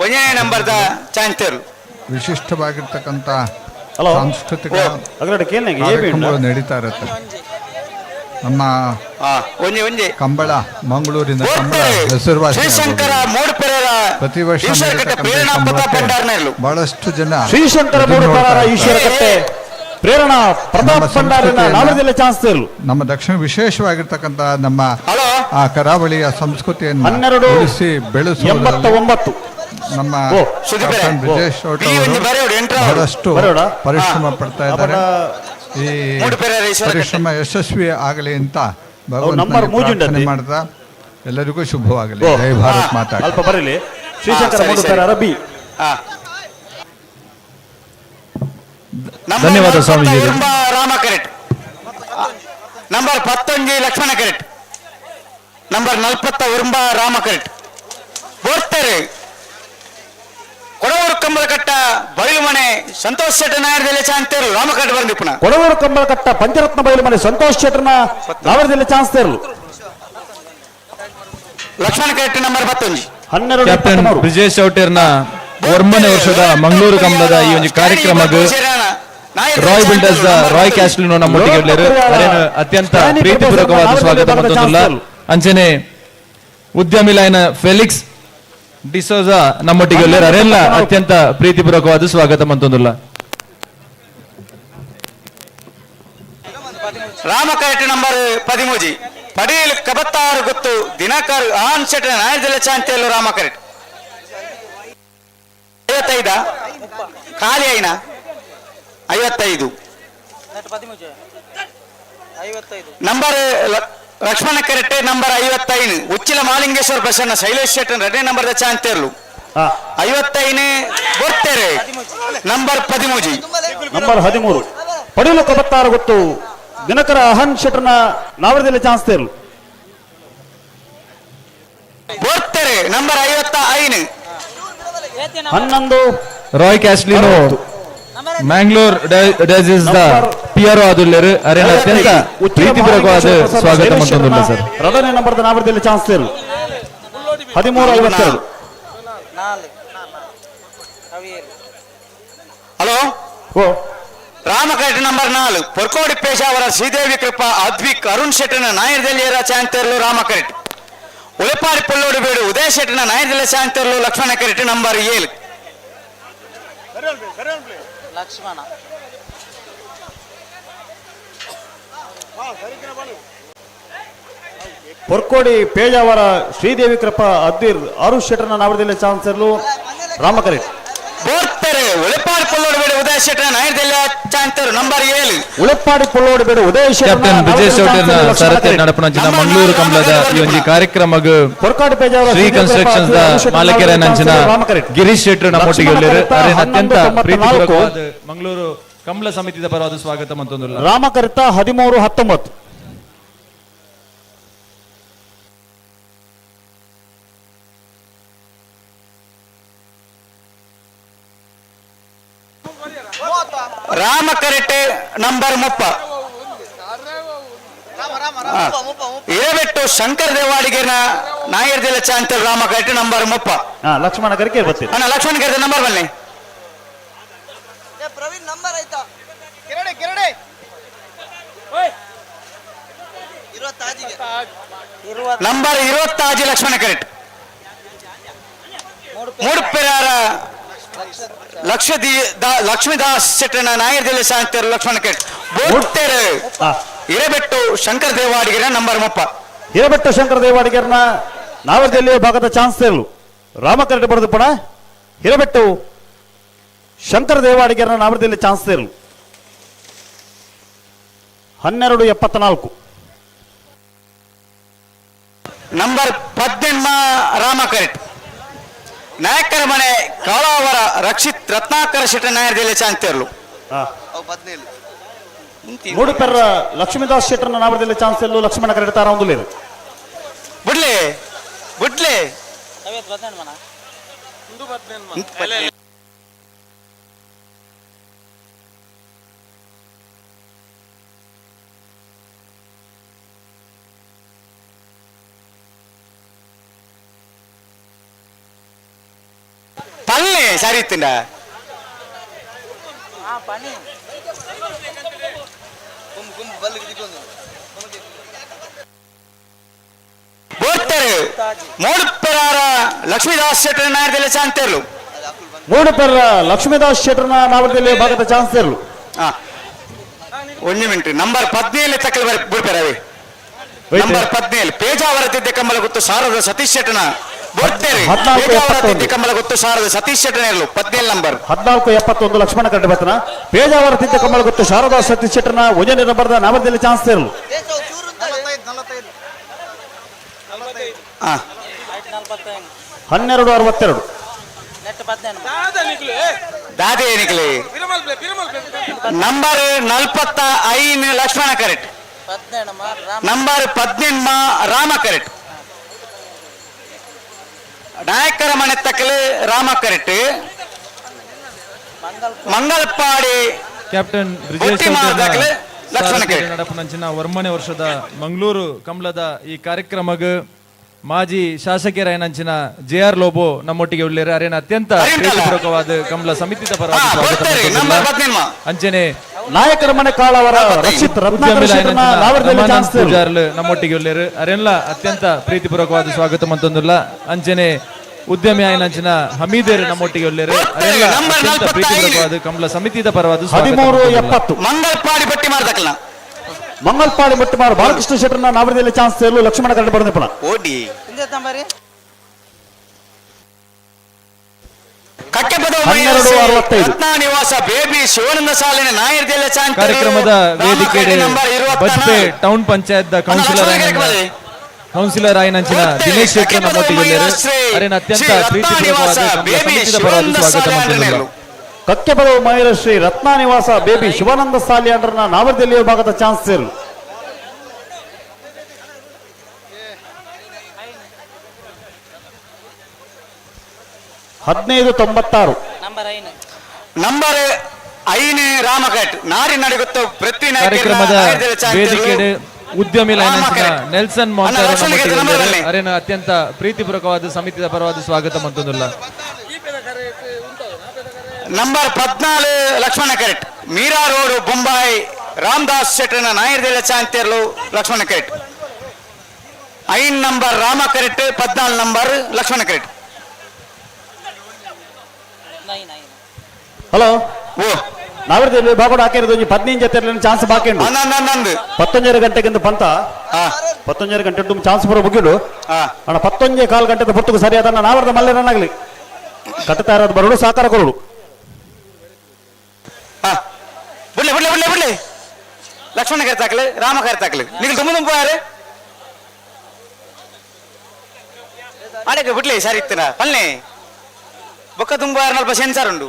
ಒಂದನೇ ನಂಬರ್ದ ಚಾಂತೇರು ವಿಶಿಷ್ಟವಾಗಿರ್ತಕ್ಕಂಥ ಸಾಂಸ್ಕೃತಿಕ ಕಾರ್ಯಕ್ರಮಗಳು ನಡೀತಾ ಇರುತ್ತೆ. ನಮ್ಮ ಕಂಬಳ ಮಂಗಳೂರಿನ ಕಂಬಳ ಹೆಸರುವಾಸಿ ಪ್ರತಿ ವರ್ಷ ಬಹಳಷ್ಟು ಜನ ಶ್ರೀಶಂಕರ ಮೂಡುಪೆರರ ಈಶ್ವರಕಟ್ಟೆ ಪ್ರೇರಣಾ ಪ್ರತಾಪ್ ಭಂಡಾರಿನ ನಾವರದಿಲ್ಲ ಚಾನ್ಸ್ ನಮ್ಮ ದಕ್ಷಿಣ ವಿಶೇಷವಾಗಿರ್ತಕ್ಕಂಥ ನಮ್ಮ ಆ ಕರಾವಳಿಯ ಸಂಸ್ಕೃತಿಯನ್ನು 12 ಉಳಿಸಿ ಬೆಳೆಸುವುದರಲ್ಲಿ 89 ನಮ್ಮ ಕ್ಯಾಪ್ಟನ್ ಬ್ರಿಜೇಶ್ ಚೌಟ ಅವರು ಬಹಳಷ್ಟು ಪರಿಶ್ರಮ ಪಡ್ತಾ ಇದ್ದಾರೆ. ಈ ಪರಿಶ್ರಮ ಯಶಸ್ವಿ ಆಗಲಿ ಅಂತ ಭಗವಂತನಲ್ಲಿ ಪ್ರಾರ್ಥನೆ ಮಾಡ್ತಾ ಎಲ್ಲರಿಗೂ ಶುಭವಾಗಲಿ. ಜೈ ಭಾರತ್ ಮಾತಾ. ಅಲ್ಪ ಬರಲಿ ಶ್ರೀಶಂಕರ ಮೂಡುಪೆರಾರ ಬಿ. ಧನ್ಯವಾದ Swamiji. Rama correct. Number 11 Lakshmana correct. Number 40 ಉರ್ಂಬ ರಾಮ correct. ಬೋರ್ತಾರೆ ಕೊಡವೂರು ಕಂಬಳಕಟ್ಟ ಬಯಲುಮನೆ ಸಂತೋಷ್ ಶೆಟ್ಟ ನಾಯರದಲ್ಲಿ ಚಾನ್ಸ್ ರಾಮ ಕರೆಕ್ಟ್ ಬಂದಿ ಪುನಃ. ಕೊಡವೂರು ಕಂಬಳಕಟ್ಟ ಪಂಚರತ್ನ ಬಯಲುಮನೆ ಸಂತೋಷ್ ಶೆಟ್ಟರ್ನ ನಾವರದಲ್ಲಿ ಚಾನ್ಸ್ ತೇರಲು. Lakshmana correct number 11. 12 captain Brijesh ಚೌಟೇರ್ನ 9ನೇ ವರ್ಷದ ಮಂಗಳೂರು ಕಂಬಳದ ಈ ಒಂದು ಕಾರ್ಯಕ್ರಮಕ್ಕೆ ರಾಯ್ ಬಿಲ್ಡರ್ಸ್ ರಾಯ್ ಕ್ಯಾಸ್ಲಿನೋ ನಮ್ಮೊಟ್ಟಿಗೆ ಇರಲಿರು. ಅತ್ಯಂತ ಪ್ರೀತಿಪೂರ್ವಕವಾದ ಸ್ವಾಗತ ಮತ್ತೊಂದಿಲ್ಲ. ಅಂಚನೆ ಉದ್ಯಮಿ ಲೈನ್ ಫೆಲಿಕ್ಸ್ ಡಿಸೋಜಾ ನಮ್ಮೊಟ್ಟಿಗೆ ಇರಲಿರು. ಅರೆಲ್ಲ ಅತ್ಯಂತ ಪ್ರೀತಿಪೂರ್ವಕವಾದ ಸ್ವಾಗತ ಮತ್ತೊಂದಿಲ್ಲ. ರಾಮ ಕರೆಕ್ಟ್ ನಂಬರ್ 13 ಪಡೀಲ್ ಕಬತ್ತಾರು ಗೊತ್ತು ದಿನಕರ್ ಆನ್ ಶೆಟ್ ನಾಯರ್ದೆಲ್ಲ ಚಾಂತಿಯಲ್ಲೂ ರಾಮ ಕರೆಕ್ಟ್. 55 ಖಾಲಿ ಐನ 55 number Lakshmana correct. Number 55 Uchila Mahalingeshwara Prasanna Shailesh Shet Reddy number ಚಾಂತೇರ್ಲು 55 ಬರ್ತಾರೆ. ನಂಬರ್ 13 ನಂಬರ್ 13 ಪಡೀಲು ಕಬತ್ತಾರು ಗೊತ್ತು ದಿನಕರ ಅಹನ್ ಶೆಟ್ಟರ್ನ ನಾವರದಲ್ಲಿ ಚಾನ್ಸ್ ತೇರ್ಲು. ಬರ್ತಾರೆ number 55 11 Roy Castelino Mangalore diocese the P R ಆದುಲ್ಲೇರು. ಅರೇನ ಅತ್ಯಂತ ಪ್ರೀತಿಪೂರ್ವಕವಾದ ಸ್ವಾಗತ ಮತ್ತೊಂದಿಲ್ಲ ಸರ್. ಎರಡನೇ ನಂಬರ್ ನಾವರದಲ್ಲಿ ಚಾನ್ಸ್ ತೇರ್ಲು. 13:52. Hello Rama correct number 4 Porkodi Peshavara Sridevi Krupa Advik Arun ಶೆಟ್ಟನ ನಾಯರ್ದೆಲ್ಲಿಯರ ಚಾಂತೇರ್ಲು ರಾಮ ಕರೆಕ್ಟ್. ಉಳೆಪಾಡಿ ಪೊಲ್ಲೋಡು ಬೇಡು ಉದಯ ಶೆಟ್ಟನ ನಾಯರ್ದೆಲ್ಲ ಚಾಂತೇರ್ಲು ಲಕ್ಷ್ಮಣ ಕರೆಕ್ಟ್ ನಂಬರ್ 7. ಲಕ್ಷ್ಮಣ ಪೊರ್ಕೋಡಿ ಪೇಜಾವರ ಶ್ರೀದೇವಿ ಕೃಪಾ ಅದ್ವಿರ್ ಅರುಣ್ ಶೆಟ್ಟರ್ನ ನಾವರದಲ್ಲಿ ಚಾನ್ಸ್ ಇರಲು ರಾಮ ಕರೆಕ್ಟ್. ಬೋರ್ತಾರೆ ಉಳೆಪಾಡಿ ಪೊಲ್ಲೋಡು ಬೇಡ ಉದಯ ಶೆಟ್ಟರ ನಾಯರ್ದೆಲ್ಲ ಚಾಂತರು ನಂಬರ್ 7. ಉಳೆಪಾಡಿ ಪೊಲ್ಲೋಡು ಬೇಡ ಉದಯ ಕ್ಯಾಪ್ಟನ್ ಬ್ರಿಜೇಶ್ ಚೌಟೇರ್ನ ಸಾರಥ್ಯ ನಡಪನಂಚಿನ ಮಂಗಳೂರು ಕಂಬಳದ ಈ ಒಂದು ಕಾರ್ಯಕ್ರಮಕ್ಕೆ ಶ್ರೀ ಕನ್ಸ್ಟ್ರಕ್ಷನ್ಸ್ the ಮಾಲೀಕರ ನಂಚಿನ ಗಿರೀಶ್ ಶೆಟ್ಟರ್ ನಮ್ಮೊಟ್ಟಿಗೆ ಇರಲಿರು. ಅತ್ಯಂತ ಪ್ರೀತಿಪೂರ್ವಕವಾದ ಮಂಗಳೂರು ಕಂಬಳ ಸಮಿತಿದ ಪರವಾದ ಸ್ವಾಗತ ಮತ್ತೊಂದಿಲ್ಲ. Rama correct 13:19. Rama correct number 30 Irabettu Shankar ದೇವಾಡಿಗೆನ ನಾಯರ್ದೆಲ್ಲ ಚಾಂತಲ್ ರಾಮ ಕರೆಕ್ಟ್ ನಂಬರ್ 30. ಲಕ್ಷ್ಮಣ ಕರೆಕೆ ಬರ್ತೀರಿ ಅಣ್ಣ. ಲಕ್ಷ್ಮಣ ಕರೆಕ್ಟ್ ನಂಬರ್ ಬನ್ನಿ. ಪ್ರವೀಣ್ ನಂಬರ್ ಆಯ್ತಾ? ಕೆರಡೆ ಕೆರಡೆ ನಂಬರ್ 26 ಲಕ್ಷ್ಮಣ ಕರೆಕ್ಟ್. ಮೂಡುಪೆರಾರ ಲಕ್ಷ್ಮೀದಾಸ್ ಶೆಟ್ಟನ ನಾಯರ್ದೆಲ್ಲ ಶಾಂತರು ಲಕ್ಷ್ಮಣ ಕರೆಕ್ಟ್. ಬೋರ್ತೆರೆ ಹಿರೇಬೆಟ್ಟು ಶಂಕರ್ ದೇವಾಡಿಗರ ನಂಬರ್ 30. ಹಿರೇಬೆಟ್ಟು ಶಂಕರ್ ದೇವಾಡಿಗರನ ನಾವರದಲ್ಲಿ ಭಾಗದ ಚಾನ್ಸ್ ತೇರ್ಲು ರಾಮ ಕರೆಕ್ಟ್ ಬರೆದು ಪಣ. ಹಿರೇಬೆಟ್ಟು ಶಂಕರ್ ದೇವಾಡಿಗರನ ನಾವರದಲ್ಲಿ ಚಾನ್ಸ್ ತೇರ್ಲು. 12:74. Number 18 Rama correct. ನಾಯಕರ ಮನೆ ಕಾಳಾವರ ರಕ್ಷಿತ್ ರತ್ನಾಕರ ಶೆಟ್ಟ ನಾಯರ್ದೆಲ್ಲ ಚಾಂತೇರ್ಲು. ಮೂಡುಪೆರ್ರ ಲಕ್ಷ್ಮೀದಾಸ್ ಶೆಟ್ಟರ್ನ ನಾವರದಲ್ಲಿ ಚಾನ್ಸ್ ಎಲ್ಲು ಲಕ್ಷ್ಮಣ ಕರೆಕ್ಟ್ ತಾರ ಒಂದು ಬುಡ್ಲೆ ಬುಡ್ಲೆ ಪಲ್ಲೆ ಸರಿ ಇತ್ತಿಂಡ ಬೋರ್ತಾರೆ ಮೂಡುಪೆರಾರ ಲಕ್ಷ್ಮೀದಾಸ್ ಶೆಟ್ಟರ್ ನಾಯರ್ದೆಲ್ಲ ಚಾಂತೇರ್ಲು. ಮೂಡುಪೆರ್ರ ಲಕ್ಷ್ಮೀದಾಸ್ ಶೆಟ್ಟರ್ನ ನಾವರದಲ್ಲಿ ಭಾಗದ ಚಾನ್ಸ್ ತೇರ್ಲು. ಒಂಜಿ ಮಿನಿಟ್ ನಂಬರ್ 17 ತಕ್ಕಲ್ ಬಿಡ್ಪೇರವೆ ನಂಬರ್ 17 ಪೇಜಾವರ ತಿದ್ದೆ ಕಂಬಳ ಗೊತ್ತು ಸಾರದ ಸತೀಶ್ ಶೆಟ್ಟನ ಬರ್ತಾರೆ ಪೇಜಾವರ ತಿದ್ದೆ ಕಂಬಳ ಗೊತ್ತು ಸಾರದ ಸತೀಶ್ ಶೆಟ್ಟನ ಇರಲು 17 ನಂಬರ್ 1471 ಲಕ್ಷ್ಮಣ ಕರಡಿ ಬರ್ತನ ಪೇಜಾವರ ತಿದ್ದೆ ಕಂಬಳ ಗೊತ್ತು ಶಾರದಾ ಸತೀಶ್ ಶೆಟ್ಟನ ಒಂದನೇ ನಂಬರ್ದ ನಾಮದಲ್ಲಿ ಚಾನ್ಸ್ ಇರಲು 1262 ದಾದೆ ಏನಿಕಲಿ number 45 Lakshmana correct number 18 Rama correct ನಾಯಕರ ಮನೆ ತಕ್ಕಲು ರಾಮ ಕರೆಕ್ಟ್ ಮಂಗಲ್ಪಾಡಿ ಕ್ಯಾಪ್ಟನ್ ನಡಪನಂಚಿನ ವರ್ಮನೆ ವರ್ಷದ ಮಂಗಳೂರು ಕಂಬಳದ ಈ ಕಾರ್ಯಕ್ರಮಗ ಮಾಜಿ ಶಾಸಕರಾಯನಂಚಿನ ಜೆ ಆರ್ ಲೋಬೋ ನಮ್ಮೊಟ್ಟಿಗೆ ಉಳ್ಳೇರು ಅರೇನ ಅತ್ಯಂತ ಪ್ರೀತಿಪೂರ್ವಕವಾದ ಕಂಬಳ ಸಮಿತಿದ ಪರವಾಗಿ ಸ್ವಾಗತ ಅಂಚನೆ ನಾಯಕರ ಮನೆ ಕಾಳವರ ರಕ್ಷಿತ್ ಪೂಜಾರ್ಲು ನಮ್ಮೊಟ್ಟಿಗೆ ಉಳ್ಳೇರು ಅರೆಲ್ಲ ಅತ್ಯಂತ ಪ್ರೀತಿಪೂರ್ವಕವಾದ ಸ್ವಾಗತ ಮಂತೊಂದುಲ್ಲ ಅಂಚನೆ ಉದ್ಯಮಿ ಆಯನಂಚಿನ ಹಮೀದೇರು ನಮ್ಮೊಟ್ಟಿಗೆ ಉಳ್ಳೇರು ಅರೆಲ್ಲ ಅತ್ಯಂತ ಪ್ರೀತಿಪೂರ್ವಕವಾದ ಕಂಬಳ ಸಮಿತಿದ ಪರವಾದ 1370 ಮಂಗಲ್ಪಾಡಿ ಪಟ್ಟಿ ಮಾಡ್ದಕ್ಕಲ್ಲ ಮಂಗಲ್ಪಾಡಿ ಮುಟ್ಟುಮಾರು ಬಾಲಕೃಷ್ಣ ಶೆಟ್ಟರ್ನ ನಾವರದಲ್ಲಿ ಚಾನ್ಸ್ ಸೇರಲು ಲಕ್ಷ್ಮಣ ಕರಡಿ ಬರೋದಪ್ಪನ ಓಡಿ ನಿವಾಸ ಬೇಬಿ ಶಿವಾನಂದ ಸಾಲಿನ ನಾಯರ್ದೆಲ್ಲ ಚಾನ್ಸ್ ಕಾರ್ಯಕ್ರಮದ ವೇದಿಕೆ Bajpe town panchayat counsellor ಆಯನಂಚಿನ Dinesh Shettar ನಮ್ಮೊಟ್ಟಿಗೆ ಅರೇನ ಅತ್ಯಂತ ಪ್ರೀತಿಪೂರ್ವಕವಾದ ಸಮಿತಿದ ಪರವಾಗಿ ಸ್ವಾಗತ ಮಾಡ್ತಿದ್ದಾರೆ. ಕಕ್ಕೆಬಲವು ಮಹಿಳಾ ಶ್ರೀ ರತ್ನ ನಿವಾಸ ಬೇಬಿ ಶಿವಾನಂದ ಸಾಲಿಯಾಂಡ್ರನ ನಾವರದಲ್ಲಿ ವಿಭಾಗದ ಚಾನ್ಸ್ ಸೇರಲು 1596 ನಂಬರ್ 5 ರಾಮಘಟ್ ನಾರಿ ನಡಿಗುತ್ತ ಪೃಥ್ವಿ ಕಾರ್ಯಕ್ರಮದ ವೇದಿಕೆ ಉದ್ಯಮಿ ನೆಲ್ಸನ್ ಮೊಂತಾರೋ ಅರೇನ ಅತ್ಯಂತ ಪ್ರೀತಿಪೂರ್ವಕವಾದ ಸಮಿತಿದ ಪರವಾದ ಸ್ವಾಗತ ಮಂತೊಂದುಲ್ಲ. Number 14 Lakshmana correct Meera road Bombay Ramdas ಶೆಟ್ಟರ್ನ ನಾಯರ್ದೆಲ್ಲ ಚಾಂತೇರ್ಲು Lakshmana correct 5 number Rama correct 14 number Lakshmana correct. Hello ಓ ನಾವರದಲ್ಲಿ ಬಾಗೋಡ ಹಾಕಿರೋದು 15 ಜೊತೆ ಚಾನ್ಸ್ ಬಾಕಿ ಉಂಟು. 19 ಗಂಟೆಗಿಂತ ಪಂತ 19 ಗಂಟೆ ಚಾನ್ಸ್ ಬರೋ ಮುಗಿಡು ಅಣ್ಣ 19.15 ಗಂಟೆದ ಹೊತ್ತಿಗೆ ಸರಿಯಾದ ನಾವರದ ಮಲ್ಲೇರನ್ನಾಗಲಿ ಕಟ್ಟುತ್ತಾ ಇರೋದು ಬರೋಡು ಸಹಕಾರ ಕೊರಡು. ಬಿಡ್ಲಿ ಬಿಡ್ಲಿ ಬಿಡ್ಲಿ ಬಿಡ್ಲಿ ಲಕ್ಷ್ಮಣ ಕರ್ತಾಕ್ಲಿ ರಾಮ ಕರ್ತಾಕ್ಲಿ ನೀವು ತುಂಬ ತುಂಬ ಯಾರು ಆಡಕ್ಕೆ ಬಿಡ್ಲಿ ಸರಿ ಇತ್ತಿನ ಪಲ್ನೆ ಬೊಕ್ಕ ತುಂಬ ನಲ್ಪ ಸೆನ್ಸರ್ ಉಂಡು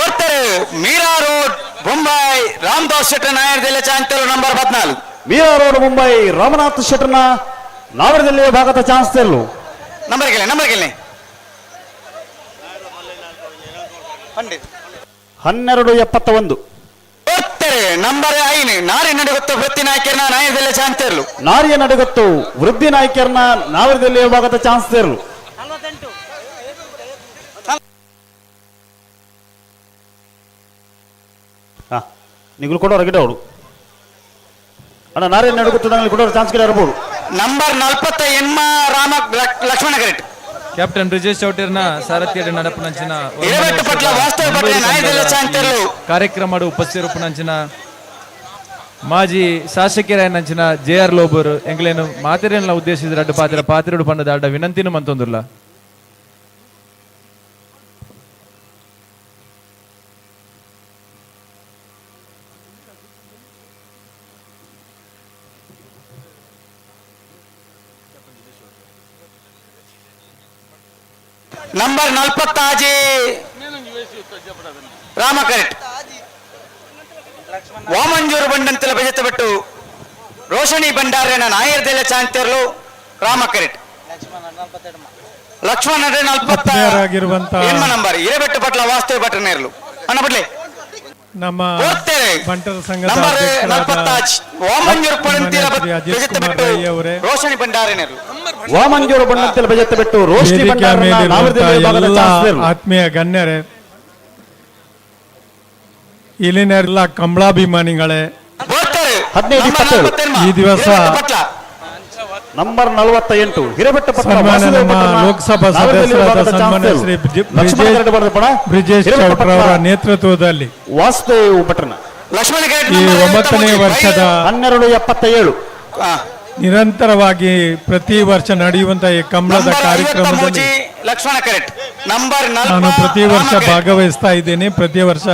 ಓಡ್ತಾರೆ ಮೀರಾ ರೋಡ್ ಬೊಂಬಾಯಿ ರಾಮದಾಸ್ ಶೆಟ್ಟರ್ ನಾಯರ್ದೆಲ್ಲ ಚಾಂತರು ನಂಬರ್ 14 ಮೀರಾ ರೋಡ್ ಮುಂಬೈ ರಾಮನಾಥ್ ಶೆಟ್ಟರ್ನ ನಾವರದಲ್ಲಿ ಭಾಗದ ಚಾನ್ಸ್ ತೆರಲು ನಂಬರ್ ಕೇಳಿ ನಂಬರ್ ಕೇಳಿ 1271 ನಂಬರ್ 5 ನಾರಿ ನಡುಗುತ್ತು ವೃತ್ತಿ ನಾಯಕರನ್ನ ನಾಯಕದಲ್ಲೇ ಚಾನ್ಸ್ ತೇರಲು ನಾರಿಯ ನಡುಗುತ್ತು ವೃದ್ಧಿ ನಾಯಕರನ್ನ ನಾವರದಲ್ಲಿ ಭಾಗದ ಚಾನ್ಸ್ ತೇರಲು ನೀವು ಕೊಡೋರು ಗಿಡ ಅವಳು ಅಣ್ಣ ನಾರಿಯ ನಡುಗುತ್ತು ಕೊಡೋರು ಚಾನ್ಸ್ ಗಿಡ ಇರಬಹುದು. Number 48 Rama Lakshmana correct captain Brijesh ಚೌಟೇರ್ನ ಸಾರಥಿಯ ನಡಪನಂಚಿನ ಕಾರ್ಯಕ್ರಮ ಉಪಸ್ಥಿರಪನಂಚಿನ ಮಾಜಿ ಶಾಸಕರಾಯನಂಚಿನ ಜೆ ಆರ್ ಲೋಬರ್ ಎಂಗ್ಲೇನು ಮಾತೆರೆಲ್ಲ ಉದ್ದೇಶಿಸಿದ ಅಡ್ಡ ಪಾತ್ರ ಪಾತ್ರೆಡು ಪಂಡದ ಅಡ್ಡ ವಿನಂತಿನೂ ಮಂತೊಂದುಲ್ಲ. ನಂಬರ್ 46 ರಾಮ ಕರೆಕ್ಟ್ ವಾಮಂಜೂರು ಬಂಡಂತೆಲ್ಲ ಬೆಜೆತ್ತ ಬಿಟ್ಟು ರೋಷಣಿ ಭಂಡಾರನ ನಾಯರ್ದೆಲ್ಲ ಚಾಂತೇರ್ಲು ರಾಮ ಕರೆಕ್ಟ್ ಲಕ್ಷ್ಮಣ 40 ನಂಬರ್ ಇರಬೆಟ್ಟು ಪಟ್ಲ ವಾಸ್ತವ ಭಟ್ರನೇರ್ಲು ಅಣ್ಣ ಬಿಡ್ಲಿ ನಮ್ಮ ಬಂಟರ ಸಂಘದ ರೋಷಣಿ ಭಂಡಾರನೇರ್ಲು ವಾಮಂಜೂರು ಬಣ್ಣಂತೆಲ್ಲ ಬೆಜೆತ್ತ ಬಿಟ್ಟು ರೋಷಣಿ ಭಂಡಾರನ ಆತ್ಮೀಯ ಗಣ್ಯರೇ, ಇಲ್ಲಿನ ಎಲ್ಲ ಕಂಬಳಾಭಿಮಾನಿಗಳೇ, ಈ ದಿವಸ Number 48 Hirebettu ಪಟ್ಟಣ ಸನ್ಮಾನ್ಯ ವಾಸುದೇವ ನಮ್ಮ ಭಟ್ರನ ಲೋಕಸಭಾ ನಾವರದಲ್ಲಿ ಸದಸ್ಯರಾದ ವಿಭಾಗದ ಸನ್ಮಾನ್ಯ ಚಾನ್ಸೆಲ್ ಶ್ರೀ ಲಕ್ಷ್ಮಣ ಕರಡೆ ಬರೆದ ಪಣ ಬ್ರಿಜೇಶ್ ಹಿರೇಬೆಟ್ಟ ಚೌಟ್ರವರ ಪಟ್ಟಣ ನೇತೃತ್ವದಲ್ಲಿ ವಾಸುದೇವ್ ಭಟ್ರನ ಲಕ್ಷ್ಮಣ ಈ 9ನೇ ವರ್ಷದ 12:77 ನಿರಂತರವಾಗಿ ಪ್ರತಿ ವರ್ಷ ನಡೆಯುವಂತಹ ಈ ಕಂಬಳದ ಕಾರ್ಯಕ್ರಮದಲ್ಲಿ ಲಕ್ಷ್ಮಣ ಕರೆಕ್ಟ್ ನಂಬರ್ ನಾನು ಪ್ರತಿ ವರ್ಷ ಭಾಗವಹಿಸ್ತಾ ಇದ್ದೇನೆ, ಪ್ರತಿ ವರ್ಷ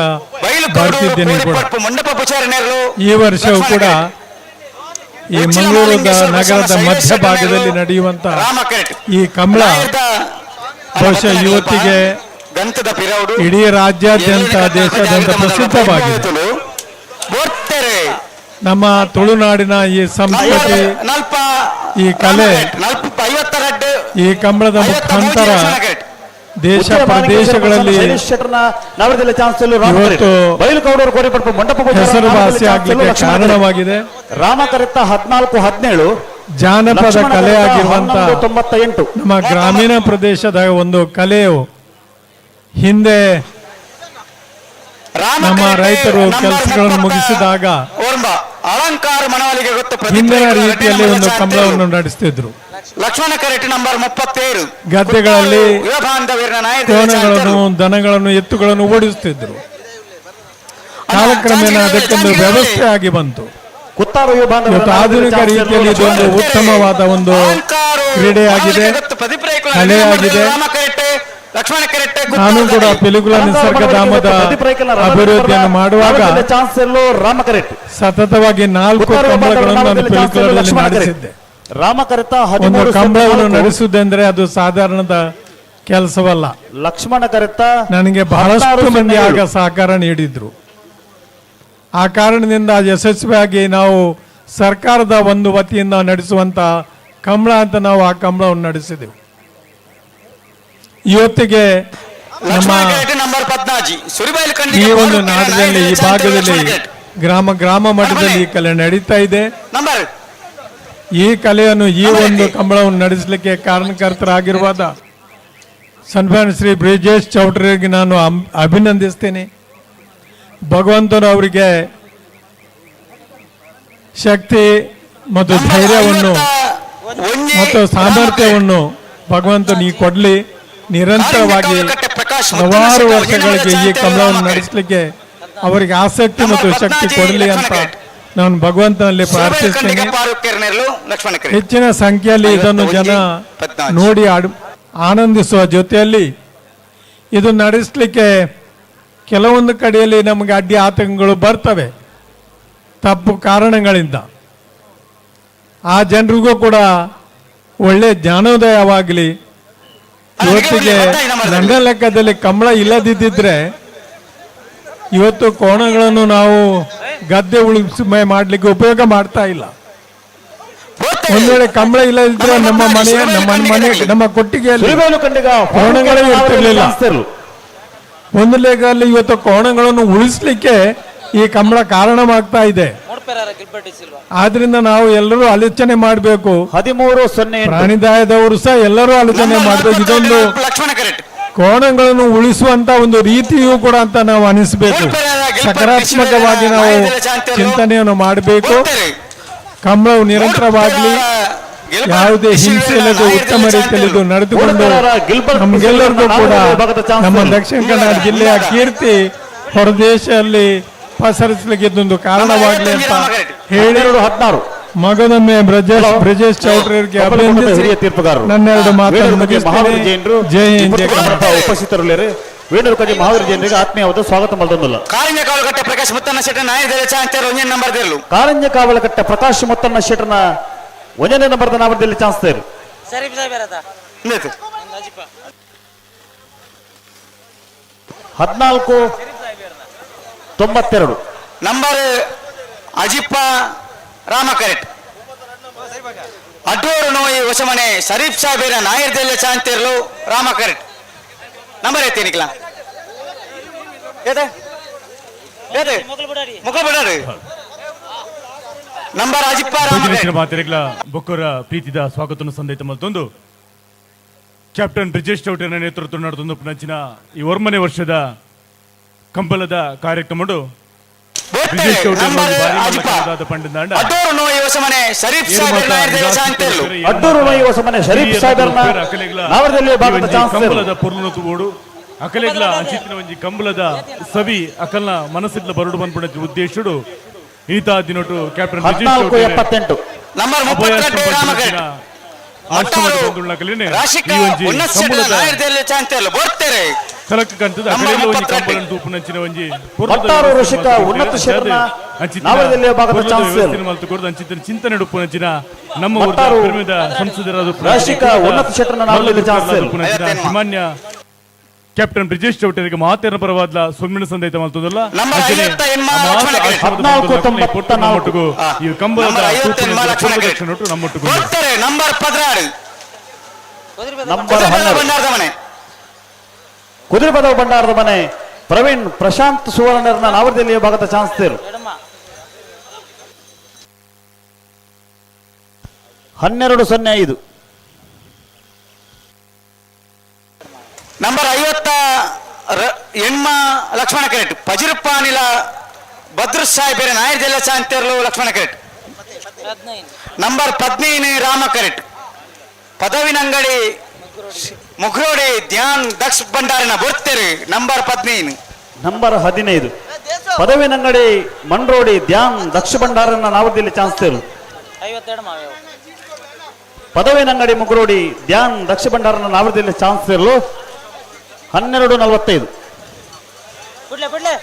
ಬರ್ತಿದ್ದೇನೆ ಕೂಡ. ಮಂಡಪ ಪುಚಾರಣೆಯರು ಈ ವರ್ಷವೂ ಕೂಡ ಈ ಮಂಗಳೂರು ನಗರದ ಮಧ್ಯಭಾಗದಲ್ಲಿ ನಡೆಯುವಂತಹ ಈ ಕಂಬಳ ಬಹುಶಃ ಇವತ್ತಿಗೆ ಗಂತದ ಪಿರೌಡು ಇಡೀ ರಾಜ್ಯಾದ್ಯಂತ ದೇಶಾದ್ಯಂತ ಪ್ರಸಿದ್ಧವಾಗಿದೆ. ನಮ್ಮ ತುಳುನಾಡಿನ ಈ ಸಂಸ್ಕೃತಿ, ಈ ಕಲೆ, ಈ ಕಂಬಳದ ಮುಖಾಂತರ ದೇಶ ಪ್ರದೇಶಗಳಲ್ಲಿ ಇವತ್ತು ಹೆಸರುವಾಸಿ ಆಗ್ಲಿಕ್ಕೆ ಕಾರಣವಾಗಿದೆ. ರಾಮಕರೆತ್ತ 14-17 ಜಾನಪದ ಕಲೆಯಾಗಿರುವಂತಹ 98 ನಮ್ಮ ಗ್ರಾಮೀಣ ಪ್ರದೇಶದ ಒಂದು ಕಲೆಯು ಹಿಂದೆ ನಮ್ಮ ರೈತರು ಕೆಲಸಗಳನ್ನು ಮುಗಿಸಿದಾಗ ಅಲಂಕಾರ ಮನವಲಿಗೆ ಗೊತ್ತು ಹಿಂದಿನ ರೀತಿಯಲ್ಲಿ ಒಂದು ಕಂಬಳವನ್ನು ನಡೆಸ್ತಿದ್ರು. ಲಕ್ಷ್ಮಣ ಕರೆಕ್ಟ್ ನಂಬರ್ 37 ಗದ್ದೆಗಳಲ್ಲಿ ಕೋಣಗಳನ್ನು, ದನಗಳನ್ನು, ಎತ್ತುಗಳನ್ನು ಓಡಿಸುತ್ತಿದ್ರು. ಕಾಲಕ್ರಮೇಣ ಅದಕ್ಕೊಂದು ವ್ಯವಸ್ಥೆ ಆಗಿ ಬಂತು. ಇವತ್ತು ಆಧುನಿಕ ರೀತಿಯಲ್ಲಿ ಇದೊಂದು ಉತ್ತಮವಾದ ಒಂದು ಕ್ರೀಡೆಯಾಗಿದೆ, ಕಲೆಯಾಗಿದೆ. ನಾನು ಕೂಡ ಪಿಲಿಕುಳ ನಿಸರ್ಗಧಾಮದ ಅಭಿವೃದ್ಧಿಯನ್ನು ಮಾಡುವಾಗ ಸತತವಾಗಿ 4 ಕಂಬಳಗಳನ್ನು ನಾನು ಪಿಲಿಕುಳದಲ್ಲಿ ನಡೆಸಿದ್ದೆ. ರಾಮಕರೆತ ಒಂದು ಕಂಬಳವನ್ನು ನಡೆಸುವುದೆಂದರೆ ಅದು ಸಾಧಾರಣದ ಕೆಲಸವಲ್ಲ. ಲಕ್ಷ್ಮಣ ಕರೆತ ನನಗೆ ಬಹಳಷ್ಟು ಮಂದಿ ಆಗ ಸಹಕಾರ ನೀಡಿದ್ರು. ಆ ಕಾರಣದಿಂದ ಯಶಸ್ವಿಯಾಗಿ ನಾವು ಸರ್ಕಾರದ ಒಂದು ವತಿಯಿಂದ ನಡೆಸುವಂತ ಕಂಬಳ ಅಂತ ನಾವು ಆ ಕಂಬಳವನ್ನು ನಡೆಸಿದೆವು. ಇವತ್ತಿಗೆ ನಮ್ಮ ಈ ಒಂದು ನಾಡಿನಲ್ಲಿ, ಈ ಭಾಗದಲ್ಲಿ, ಗ್ರಾಮ ಗ್ರಾಮ ಮಟ್ಟದಲ್ಲಿ ಈ ಕಲೆ ನಡೀತಾ ಇದೆ. ಈ ಕಲೆಯನ್ನು, ಈ ಒಂದು ಕಂಬಳವನ್ನು ನಡೆಸಲಿಕ್ಕೆ ಕಾರಣಕರ್ತರಾಗಿರುವಾದ ಸನ್ಮಾನ್ಯ ಶ್ರೀ ಬ್ರಿಜೇಶ್ ಚೌಟ್ರಿಗೆ ನಾನು ಅಭಿನಂದಿಸ್ತೇನೆ. ಭಗವಂತನು ಅವರಿಗೆ ಶಕ್ತಿ ಮತ್ತು ಧೈರ್ಯವನ್ನು ಮತ್ತು ಸಾಮರ್ಥ್ಯವನ್ನು ಭಗವಂತನು ಈ ಕೊಡಲಿ. ನಿರಂತರವಾಗಿ ಹಲವಾರು ವರ್ಷಗಳಿಗೆ ಈ ಕಂಬಳವನ್ನು ನಡೆಸಲಿಕ್ಕೆ ಅವರಿಗೆ ಆಸಕ್ತಿ ಮತ್ತು ಶಕ್ತಿ ಕೊಡಲಿ ಅಂತ ನಾನು ಭಗವಂತನಲ್ಲಿ ಪ್ರಾರ್ಥಿಸ್ತೇನೆ. ಹೆಚ್ಚಿನ ಸಂಖ್ಯೆಯಲ್ಲಿ ಇದನ್ನು ಜನ ನೋಡಿ ಆನಂದಿಸುವ ಜೊತೆಯಲ್ಲಿ ಇದು ನಡೆಸಲಿಕ್ಕೆ ಕೆಲವೊಂದು ಕಡೆಯಲ್ಲಿ ನಮಗೆ ಅಡ್ಡಿ ಆತಂಕಗಳು ಬರ್ತವೆ ತಪ್ಪು ಕಾರಣಗಳಿಂದ. ಆ ಜನರಿಗೂ ಕೂಡ ಒಳ್ಳೆ ಜ್ಞಾನೋದಯವಾಗಲಿ. ಇವತ್ತಿಗೆ ನನ್ನ ಲೆಕ್ಕದಲ್ಲಿ ಕಂಬಳ ಇಲ್ಲದಿದ್ದರೆ ಇವತ್ತು ಕೋಣಗಳನ್ನು ನಾವು ಗದ್ದೆ ಉಳುಮೆ ಮಾಡಲಿಕ್ಕೆ ಉಪಯೋಗ ಮಾಡ್ತಾ ಇಲ್ಲ. ಒಂದು ವೇಳೆ ಕಂಬಳ ಇಲ್ಲದಿದ್ರೆ ನಮ್ಮ ಮನೆಯ ನಮ್ಮ ಮನೆ ನಮ್ಮ ಕೊಟ್ಟಿಗೆಯಲ್ಲಿ ಕೋಣಗಳೇ ಇರ್ತಿರ್ಲಿಲ್ಲ. ಒಂದು ಲೆಕ್ಕದಲ್ಲಿ ಇವತ್ತು ಕೋಣಗಳನ್ನು ಉಳಿಸ್ಲಿಕ್ಕೆ ಈ ಕಂಬಳ ಕಾರಣವಾಗ್ತಾ ಇದೆ. ಆದ್ರಿಂದ ನಾವು ಎಲ್ಲರೂ ಆಲೋಚನೆ ಮಾಡಬೇಕು. 13-0 ಪ್ರಾಣಿದಾಯದವರು ಸಹ ಎಲ್ಲರೂ ಆಲೋಚನೆ ಮಾಡಬೇಕು. ಇದೊಂದು ಕೋಣಗಳನ್ನು ಉಳಿಸುವಂತ ಒಂದು ರೀತಿಯೂ ಕೂಡ ಅಂತ ನಾವು ಅನಿಸಬೇಕು. ಸಕಾರಾತ್ಮಕವಾಗಿ ನಾವು ಚಿಂತನೆಯನ್ನು ಮಾಡಬೇಕು. ಕಂಬಳವು ನಿರಂತರವಾಗಲಿ, ಯಾವುದೇ ಹಿಂಸೆ ಇಲ್ಲದೆ ಉತ್ತಮ ರೀತಿಯಲ್ಲಿ ಇದು ನಡೆದುಕೊಂಡು ನಮಗೆಲ್ಲರಿಗೂ ಕೂಡ ನಮ್ಮ ದಕ್ಷಿಣ ಕನ್ನಡ ಜಿಲ್ಲೆಯ ಕೀರ್ತಿ ಹೊರದೇಶದಲ್ಲಿ ಪಸರಿಸಲಿಕ್ಕೆ ಇದೊಂದು ಕಾರಣವಾಗಲಿ ಅಂತ ಹೇಳಿ 16 ಮಗದೊಮ್ಮೆ ಬ್ರಜೇಶ್ ಚೌಟ್ರಿಗೆ ಅಭಿನಂದಿಸಿ ನನ್ನೆರಡು ಮಾತನ್ನು ಮುಗಿಸ್ತೇನೆ. ಜೈ ಹಿಂದ್, ಜೈ ಕರ್ನಾಟಕ. ಉಪಸ್ಥಿತರಲ್ಲಿ ವೇಣುಕಜಿ ಮಹಾವೀರ ಜೈನರಿಗೆ ಆತ್ಮೀಯವಾದ ಸ್ವಾಗತ ಮಲ್ದೊಂದಲ್ಲ. ಕಾರಂಜ ಕಾವಲಕಟ್ಟೆ ಪ್ರಕಾಶ್ ಮುತ್ತಣ್ಣ ಶೆಟ್ಟನ ನಂಬರ್ ಕಾರಂಜ ಕಾವಲಕಟ್ಟೆ ಪ್ರಕಾಶ್ ಮುತ್ತಣ್ಣ ಶೆಟ್ಟನ 1ನೇ ನಂಬರ್ದ ನಾಮದಲ್ಲಿ ಚಾನ್ಸ್ ತೇರು. 14-92 ನಂಬರ್ ಅಜಿಪ್ಪ ರಾಮ ಕರೆಕ್ಟ್ ಅಡ್ಡೂರು ನೋಯಿ ಹೊಸಮನೆ ಶರೀಫ್ ಸಾಬೇರ ನಾಯರ್ದೆಲ್ಲ ಚಾಂತಿರ್ಲು ರಾಮ ಕರೆಕ್ಟ್ ನಂಬರ್ ಐತೇನಿಕ್ಲ ನಂಬರ್ ಅಜಿಪ್ಪ ರಾಮ ಮಾತಿರಿಗ್ಲ ಬೊಕ್ಕರ ಪ್ರೀತಿದ ಸ್ವಾಗತವನ್ನು ಸಂದೇಶ ಮತ್ತೊಂದು ಕ್ಯಾಪ್ಟನ್ ಬ್ರಿಜೇಶ್ ಚೌಟನ ನೇತೃತ್ವ ನಡೆದೊಂದು ಪುನಂಚಿನ ಈ 1ನೇ ವರ್ಷದ ಕಂಬಳದ ಕಾರ್ಯಕ್ರಮ ಬ್ರಿಜೇಶ್ ಚೌಟೇರ್ ಒಂಜಿ ಭಾರಿ ಮಲ್ಲ ಕನದಾದ ಪಂಡದಾಂಡ. ಅಡ್ಡೂರು ನೋಯಿ ಹೊಸಮನೆ ಶರೀಫ್ ಸಾಹೇಬ್ ನಾಯರ್ದೆಲ್ಲ ಚಾನ್ಸ್. ಅಡ್ಡೂರು ನೋಯಿ ಹೊಸಮನೆ ಶರೀಫ್ ಸಾಹೇಬರ್ನ ನಾವರದಲ್ಲಿ ಭಾಗದ ಚಾನ್ಸ್. ಕಂಬಳದ ಪೊರ್ಲುನ ತೂವೋಡು ಅಕಲೆಗ್ಲ ಅಂಚಿತ್ತಿನ ಒಂಜಿ ಕಂಬಳದ ಸವಿ ಅಕಲ್ನ ಮನಸ್ಸಿಡ್ಲ ಬರಡು ಬಂದ್ಬಿಡ ಉದ್ದೇಶಡು ಈತ ದಿನೊಟು ಕ್ಯಾಪ್ಟನ್ ಬ್ರಿಜೇಶ್ 14 ಚೌಟೇರ್ 78. ನಂಬರ್ ಅಭಯ 32 ರಾಮಗಢ್. ಆಶ್ರಮದ ಬಂದುಳ್ಳಕಲೇನೆ ರಾಶಿಕಾ ಈ ಒಂಜಿ ಉನ್ನತ ಶೆಟ್ಟರ್ ಕಂಬಳದ ನಾಯರ್ದೆಲ್ಲ ಚಾನ್ಸ್ ಬೋರ್ತಾರೆ. ಕಲಕ ಕಂತದ ನಂಬರ್ ಅಕಲೆಗ್ಲ ಒಂಜಿ 32. ಕಂಬಳನ್ ತೂಪುನಂಚಿನ ಒಂಜಿ ಪೊರ್ಲುದ ಮಟ್ಟಾರು ವ್ಯವಸ್ಥೆ ಋಷಿಕ ಮಲ್ತ್ ಉನ್ನತ ಕೊರ್ದು ಶೆಟ್ಟರ್ನ ಅಂಚಿತ್ತಿನ ನಾವರದಲ್ಲಿ ಭಾಗದ ಪೊರ್ಲುದ ಚಾನ್ಸ್. ವ್ಯವಸ್ಥೆನ್ ಮಲ್ತ್ ಕೊರ್ದು ಅಂಚಿತ್ತಿನ ಚಿಂತನೆ ಉಪ್ಪುನಂಚಿನ ನಮ್ಮ ಊರ್ದ ಮಟ್ಟಾರು ಪೆರ್ಮೆದ ಸಂಸದರಾದ ರಾಶಿಕಾ ಉನ್ನತ ಶೆಟ್ಟರ್ನ ನಾವರದಲ್ಲಿ ಚಾನ್ಸ್. ಸನ್ಮಾನ್ಯ ಕ್ಯಾಪ್ಟನ್ ಬ್ರಿಜೇಶ್ ಚೌಟರಿಗೆ ಮಾತೇನ ಪರವಾದ್ಲ ಸೊಮ್ಮಿನ ಸಂದೇಶ ಮಲ್ತದಲ್ಲ. ನಂಬರ್ ಐವತ್ತ ಎನ್ಮ ಲಕ್ಷ್ಮಣ ಕರೆ. 14 94. ನಮ್ಮೊಟ್ಟಿಗೂ ಈ ಕಂಬಳದ ನಂಬರ್ ಐವತ್ತ ಎನ್ಮ ಲಕ್ಷ್ಮಣ ಕರೆ. ನೊಟ್ಟು ನಮ್ಮೊಟ್ಟಿಗೂ ಬೋರ್ತಾರೆ. ನಂಬರ್ 16 ನಂಬರ್ 12 ಭಂಡಾರದ ಮನೆ. ಕುದುರೆಪದವು ಭಂಡಾರದ ಮನೆ ಪ್ರವೀಣ್ ಪ್ರಶಾಂತ್ ಸುವರ್ಣರ್ನ ನಾವರದಲ್ಲಿ ಭಾಗದ ಚಾನ್ಸ್. 12-05. ನಂಬರ್ 50 ಎಣ್ಮ ಲಕ್ಷ್ಮಣ ಕರೆಟ್ ಪಜಿರುಪ್ಪಾನಿಲ ಭದ್ರ ಸಾಹೇಬರ ನಾಯರ್ದೆಲ್ಲ ಚಾಂತೇರ್ಲು ಲಕ್ಷ್ಮಣ ಕರೆಟ್. ನಂಬರ್ 15 ರಾಮ ಕರೆಟ್ ಪದವಿನಂಗಡಿ ಮುಗ್ರೋಡಿ ಧ್ಯಾನ್ ದಕ್ಷ ಭಂಡಾರಿನ ಬರ್ತೇರಿ. ನಂಬರ್ 15. ನಂಬರ್ 15 ಪದವಿನಂಗಡಿ ಮನ್ರೋಡಿ ಧ್ಯಾನ್ ದಕ್ಷ ಭಂಡಾರನ ನಾವರದಲ್ಲಿ ಚಾನ್ಸ್. ಪದವಿನಂಗಡಿ ಮುಗ್ರೋಡಿ ಧ್ಯಾನ್ ದಕ್ಷ ಭಂಡಾರನ ನಾವರದಲ್ಲಿ ಚಾನ್ಸ್ ಇರಲು 12:45.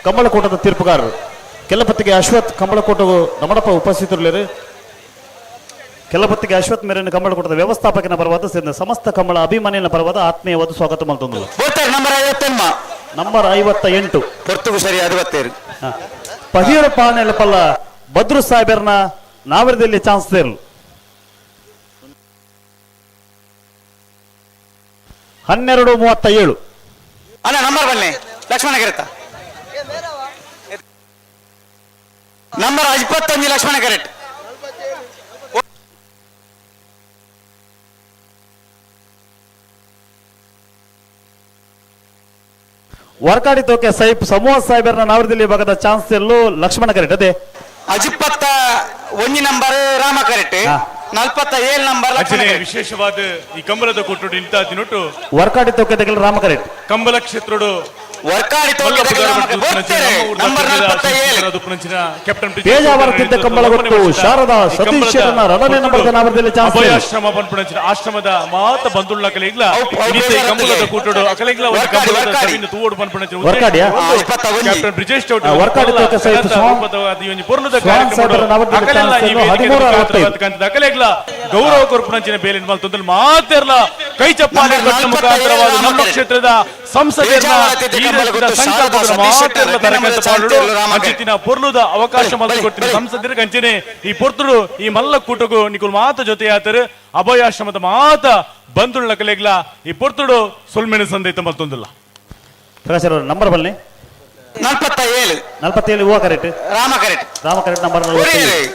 ಕಂಬಳಕೂಟದ ತೀರ್ಪುಗಾರರು ಕೆಲಪತ್ತಿಗೆ ಅಶ್ವಥ್ ಕಂಬಳಕೂಟ ನಮಡಪ್ಪ ಉಪಸ್ಥಿತರಿರಲಿ. ಕೆಲಪತ್ತಿಗೆ ಅಶ್ವಥ್ ಮೇರಿನ ಕಂಬಳಕೂಟದ ವ್ಯವಸ್ಥಾಪಕನ ಪರವಾದ ಸೇರಿದ ಸಮಸ್ತ ಕಂಬಳ ಅಭಿಮಾನಿನ ಪರವಾದ ಆತ್ಮೀಯವಾದ ಸ್ವಾಗತ ಮಲ್ತೊಂದು. ಬೋರ್ತಾರೆ. ನಂಬರ್ 58. ನಂಬರ್ 58 ಪೊರ್ತುಗು ಸರಿ ಅರವತ್ತೇರು. ಪಹಿರ ಪಾನೆಲಪಲ್ಲ ಬದ್ರು ಸಾಹೇಬರ್ನ ನಾವರದಲ್ಲಿ ಚಾನ್ಸ್ ಇರಲು 12:37. ಅಣ್ಣ ನಂಬರ್ ಬನ್ನಿ ಲಕ್ಷ್ಮಣ ಕರೆತ. ನಂಬರ್ 21 ಲಕ್ಷ್ಮಣ ಕರೆಟ್. ವರ್ಕಾಡಿ ತೋಕೆ ಸಾಹಿಬ್ ಸಮೂಹ ಸಾಹೇಬರ್ನ ನಾವರದಲ್ಲಿ ಭಾಗದ ಚಾನ್ಸ್ ಎಲ್ಲೂ ಲಕ್ಷ್ಮಣ ಕರೆಟ್ ಅದೇ. ಅಜಿಪ್ಪತ್ತ 1 ನಂಬರ್ ರಾಮ ಕರೆಟ್. 47 ನಂಬರ್ ಲಕ್ಷ್ಮಣ ಅಂಚನೆ ಕರೆಟ್. ವಿಶೇಷವಾದ ಈ ಕಂಬಳದ ಕೊಟ್ಟುಡು ಇಂತ ದಿನೊಟ್ಟು ವರ್ಕಾಡಿ ತೋಕೆ ತೆಗೆಲ್ ರಾಮ ಕರೆಟ್. ಕಂಬಳ ಕ್ಷೇತ್ರಡು ವರ್ಕಾಡಿ ತೋಕೆ ತೆಗೆಲ್ ರಾಮ ಕರೆಟ್. ಬೋರ್ತಾರೆ. ನಂಬರ್ 47. ಕ್ಯಾಪ್ಟನ್ ಪೇಜಾವರತಿದ್ದ ಕಂಬಳ ಗೊತ್ತು ಶಾರದಾ ಸತೀಶ್ ಶೆಟ್ಟರ್ನ ರಡನೆ ನಂಬರ್ ನಾವರದಲ್ಲಿ ಚಾನ್ಸ್. ಅಭಯಾಶ್ರಮ ಪನ್ಪುಣಂಚಿನ ಆಶ್ರಮದ ಮಾತ ಬಂದುಳ್ಳ ಕಲೆಗ್ಲ ಇನ್ನಿತ ಈ ಕಂಬಳದ ಕೂಟಡು ಅಕಲೆಗ್ಲ ಒಂದು ವರ್ಕಾಡಿ, ಕಂಬಳದ ವರ್ಕಾಡಿ. ಸವಿನ ತೂವೋಡು ಪನ್ಪುಣಂಚಿನ ವರ್ಕಾಡಿಯಾ? ಕ್ಯಾಪ್ಟನ್ ಬ್ರಿಜೇಶ್ ಚೌಟ ವರ್ಕಾಡಿ ತೋಕೆ ಸಹಿತ ಈ ಒಂದು ಪೂರ್ಣದ ಸ್ವಾನ್ ಸಾಹೇಬರ ನಾವರದಲ್ಲಿ ಅಕಲೆಲ್ಲ ಈ ಚಾನ್ಸ್ ವೇದಿಕೆ 13 65. ಕಾಂತದ ಅಕಲೆಗ್ಲ ಗೌರವ ಕೊರ್ಪುಣಂಚಿನ ಬೇಲಿನ ಮಲ್ತೊಂದಲ್ಲಿ ಮಾತೆರ್ಲ ಕೈ ಚಪ್ಪಾಳೆ ನಂಬರ್ ಕಟ್ಟ ಮುಖಾಂತರವಾದ ನಮ್ಮ 47 ಕ್ಷೇತ್ರದ ಸಂಸದರನ್ನ ಬೇಜಾರಾಗ್ತಿದೆ ಈ ಕಂಬಳ ದೇಶದ ಗೊತ್ತು ಸಂಕಲ್ಪದ ಶಾರದಾ ಸತೀಶ್ ಶೆಟ್ಟರ್ ಮಾತೆರ್ಲ ರತ್ನ ತರಕಂತ ಚಾನ್ಸ್ ಪಾಡುಡು ರಾಮ ಕರೆಟ್. ಅಂಚಿತ್ತಿನ ಪೊರ್ಲುದ ಅವಕಾಶ ಮಲ್ತು ಕೊಟ್ಟಿನ ಸಂಸದರಿಗೆ ಅಂಚನೆ ಈ ಪೊರ್ತುಡು ಈ ಮಲ್ಲ ಕೂಟಗು ನಿಕುಲ್ ಮಾತ ಜೊತೆಯಾತರು ಅಭಯಾಶ್ರಮದ ಮಾತ ಬಂಧುಳ್ಳ ಕಲೆಗ್ಲ ಈ ಪೊರ್ತುಡು ಸೊಲ್ಮೆಣ ಸಂದೇತ ಮಲ್ತೊಂದಿಲ್ಲ. ಪ್ರಕಾಶ್ ಅವರ ನಂಬರ್ ಬನ್ನಿ. 47. 47 ಹೂವ correct. Rama correct. Rama correct number ಒರಿಯರೆ. 47.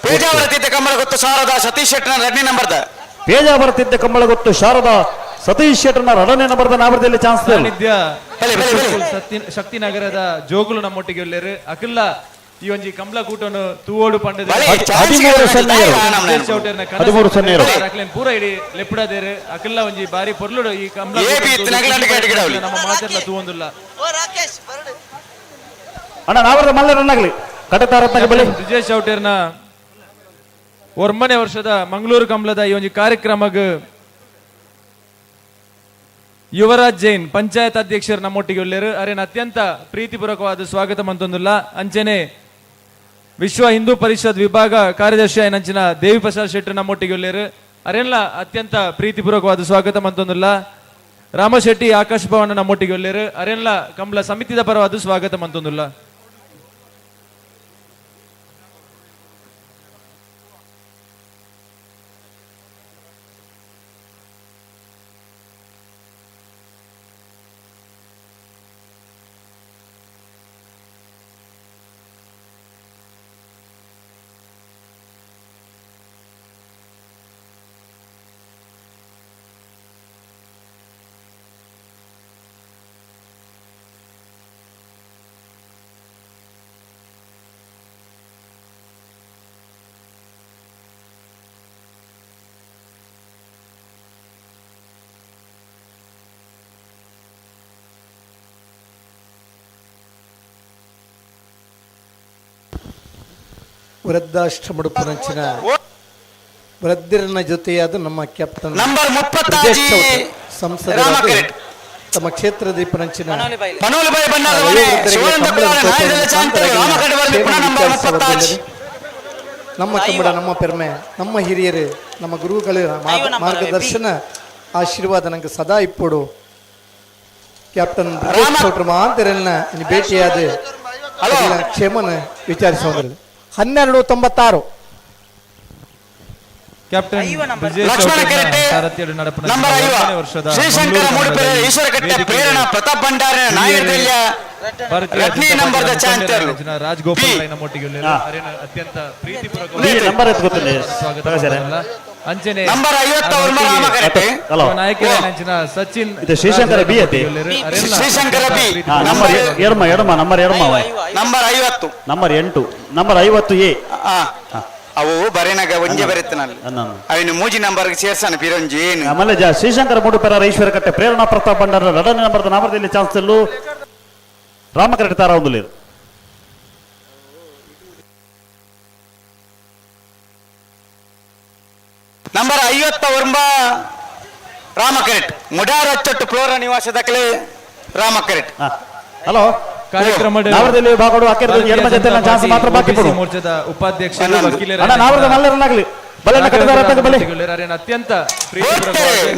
ಪೇಜಾವರತಿದ್ದ ಕಂಬಳ ಗೊತ್ತು ಶಾರದಾ ಸತೀಶ್ ಶೆಟ್ಟರ್ನ ರಡ್ನೇ ನಂಬರ್ದ. ಪೇಜಾವರತಿದ್ದ ಕಂಬಳ ಗೊತ್ತು ಶಾರದಾ ಸತೀಶ್ ಶೆಟ್ಟರ್ನ ರಡನೆ ನಂಬರ್ದ ನಾವರದಲ್ಲಿ ಚಾನ್ಸ್. ಸಾನ್ನಿಧ್ಯ ಬಲೆ, ಬಲೆ, ಬಲೆ. ಶಕ್ತಿನಗರದ ಜೋಗುಲು ನಮ್ಮೊಟ್ಟಿಗೆ ಉಲ್ಲೇರು ಅಕಲ್ಲ ಈ ಒಂಜಿ ಕಂಬಳ ಕೂಟನು ತೂವೋಡು ಪಂಡದ ಬಲೆ, 13-02. 13-02. ಅಕ್ಲೆನ್ ಪೂರ ಇಡೀ ಲೆಪ್ಪುಡದೇರು ಅಕಲ್ಲ ಒಂಜಿ ಬಾರಿ ಪೊರ್ಲುಡು ಈ ಕಂಬಳ ಏ ಕೂಟನು ಬಿ ತೂದು ನಗಲಾಂಡ ಕಾಟಿಗಿಡವಲಿ. ನಮ್ಮ ಮಾತೆರ್ಲ ತೂವೊಂದುಲ್ಲ. ಅಣ್ಣ ನಾವರದ ಮಲ್ಲ ರನ್ನಾಗ್ಲಿ ಕಟತಾರತ್ನಾಗ ಬಳಿ. ಬ್ರಿಜೇಶ್ ಚೌಟೇರ್ನ 9ನೇ ವರ್ಷದ ಮಂಗಳೂರು ಕಂಬಳದ ಈ ಒಂಜಿ ಕಾರ್ಯಕ್ರಮಗ್ ಯುವರಾಜ್ ಜೈನ್ ಪಂಚಾಯತ್ ಅಧ್ಯಕ್ಷರು ನಮ್ಮೊಟ್ಟಿಗೆ ಉಲ್ಲೇರು ಅರೇನ ಅತ್ಯಂತ ಪ್ರೀತಿಪೂರ್ವಕವಾದ ಸ್ವಾಗತ ಮಂತೊಂದುಲ್ಲ. ಅಂಚನೆ ವಿಶ್ವ ಹಿಂದೂ ಪರಿಷತ್ ವಿಭಾಗ ಕಾರ್ಯದರ್ಶಿ ಆಯ್ನಂಚಿನ ದೇವಿ ಪ್ರಸಾದ್ ಶೆಟ್ಟರ್ ನಮ್ಮೊಟ್ಟಿಗೆ ಉಲ್ಲೇರು ಅರೇನ್ಲ ಅತ್ಯಂತ ಪ್ರೀತಿಪೂರ್ವಕವಾದ ಸ್ವಾಗತ ಮಂತೊಂದುಲ್ಲ. ರಾಮಶೆಟ್ಟಿ ಆಕಾಶ್ ಭವನ ನಮ್ಮೊಟ್ಟಿಗೆ ಉಲ್ಲೇರು ಅರೇನ್ಲ ಕಂಬಳ ಸಮಿತಿದ ಪರವಾದ ಸ್ವಾಗತ ಮಂತೊಂದುಲ್ಲ. ವೃದ್ಧಾಶ್ರಮಡು ಪುನಂಚಿನ ವೃದ್ಧರನ್ನ ಜೊತೆಯಾದ ನಮ್ಮ ಕ್ಯಾಪ್ಟನ್ ನಂಬರ್ ಸಂಸದ ತಮ್ಮ ಕ್ಷೇತ್ರದ ಪುನಂಚಿನ ನಮ್ಮ ಕನ್ನಡ, ನಮ್ಮ ಪೆರ್ಮೆ, ನಮ್ಮ ಹಿರಿಯರು, ನಮ್ಮ ಗುರುಗಳ ಮಾರ್ಗದರ್ಶನ ಆಶೀರ್ವಾದ ನಂಗೆ ಸದಾ ಇಪ್ಪಡು. ಕ್ಯಾಪ್ಟನ್ ಬ್ರಿಜೇಶ್ ಚೌಟ್ರ ಮಾಂತರನ್ನ ಭೇಟಿಯಾದ ಕ್ಷೇಮನ ವಿಚಾರಿಸುವುದಿಲ್ಲ. 12:96. ಕ್ಯಾಪ್ಟನ್ ಬ್ರಿಜೇಶ್ ಸಾರಥ್ಯಡು ನಡಪುನ ವರ್ಷದ ಶ್ರೀಶಂಕರ ಮೂಡುಪೆರೆ ಈಶ್ವರಕಟ್ಟೆ ಪ್ರೇರಣಾ ಪ್ರತಾಪ್ ಭಂಡಾರ ನಾಯರ್ದೆಲ್ಯ ಭಾರತೀಯ ರತ್ನಿ ನಂಬರ್ದ ಚಾಂತರ್ಲು ರಾಜಗೋಪಾಲ್ ರೈ ನಮ್ಮೊಟ್ಟಿಗೆ ಅತ್ಯಂತ ಪ್ರೀತಿಪೂರ್ವಕ ನಂಬರ್ ಎತ್ಕೊತೀನಿ ಸ್ವಾಗತ. ಅಂಚನೆ ನಂಬರ್ 50 ರಾಮಕರೆಟ್ಟಿ ನಾಯಕರ ಸಚಿನ್ ಇದು ಶ್ರೀಶಂಕರ ಬಿ ಅತಿ ಶ್ರೀಶಂಕರ ಬಿ ನಂಬರ್ ಎಡಮ ಎಡಮ number ಎಡಮ number 50 number 8 number 50 A ಅವು ಬರೆನಾಗ ಒಂಜೆ ಬರೆತ್ತನಲ್ಲಿ ಅವನು ಮೂಜಿ ನಂಬರ್ ಸೇರ್ಸಾನ ಪಿರಂಜಿ ಏನು ಆಮೇಲೆ ಶ್ರೀಶಂಕರ ಮೂಡುಪೆರ ಈಶ್ವರ ಕಟ್ಟೆ ಪ್ರೇರಣಾ ಪ್ರತಾಪ್ ಭಂಡಾರ ಎರಡನೇ ನಂಬರ್ ನಾಮದಲ್ಲಿ ಚಾನ್ಸ್ ಇಲ್ಲು ರಾಮಕರೆಟ್ಟಿ ತಾರ ಒಂದು ನಂಬರ್ 59 ರಾಮಕರೆಟ್ ಮುಡಾರ ಚೊಟ್ಟು ಫ್ಲೋರ ನಿವಾಸ ದಾಖಲೆ ರಾಮಕರೆಟ್. ಹಲೋ ಕಾರ್ಯಕ್ರಮ ಮೋರ್ಚಾದ ಉಪಾಧ್ಯಕ್ಷರು ವಕೀಲರ ಅತ್ಯಂತ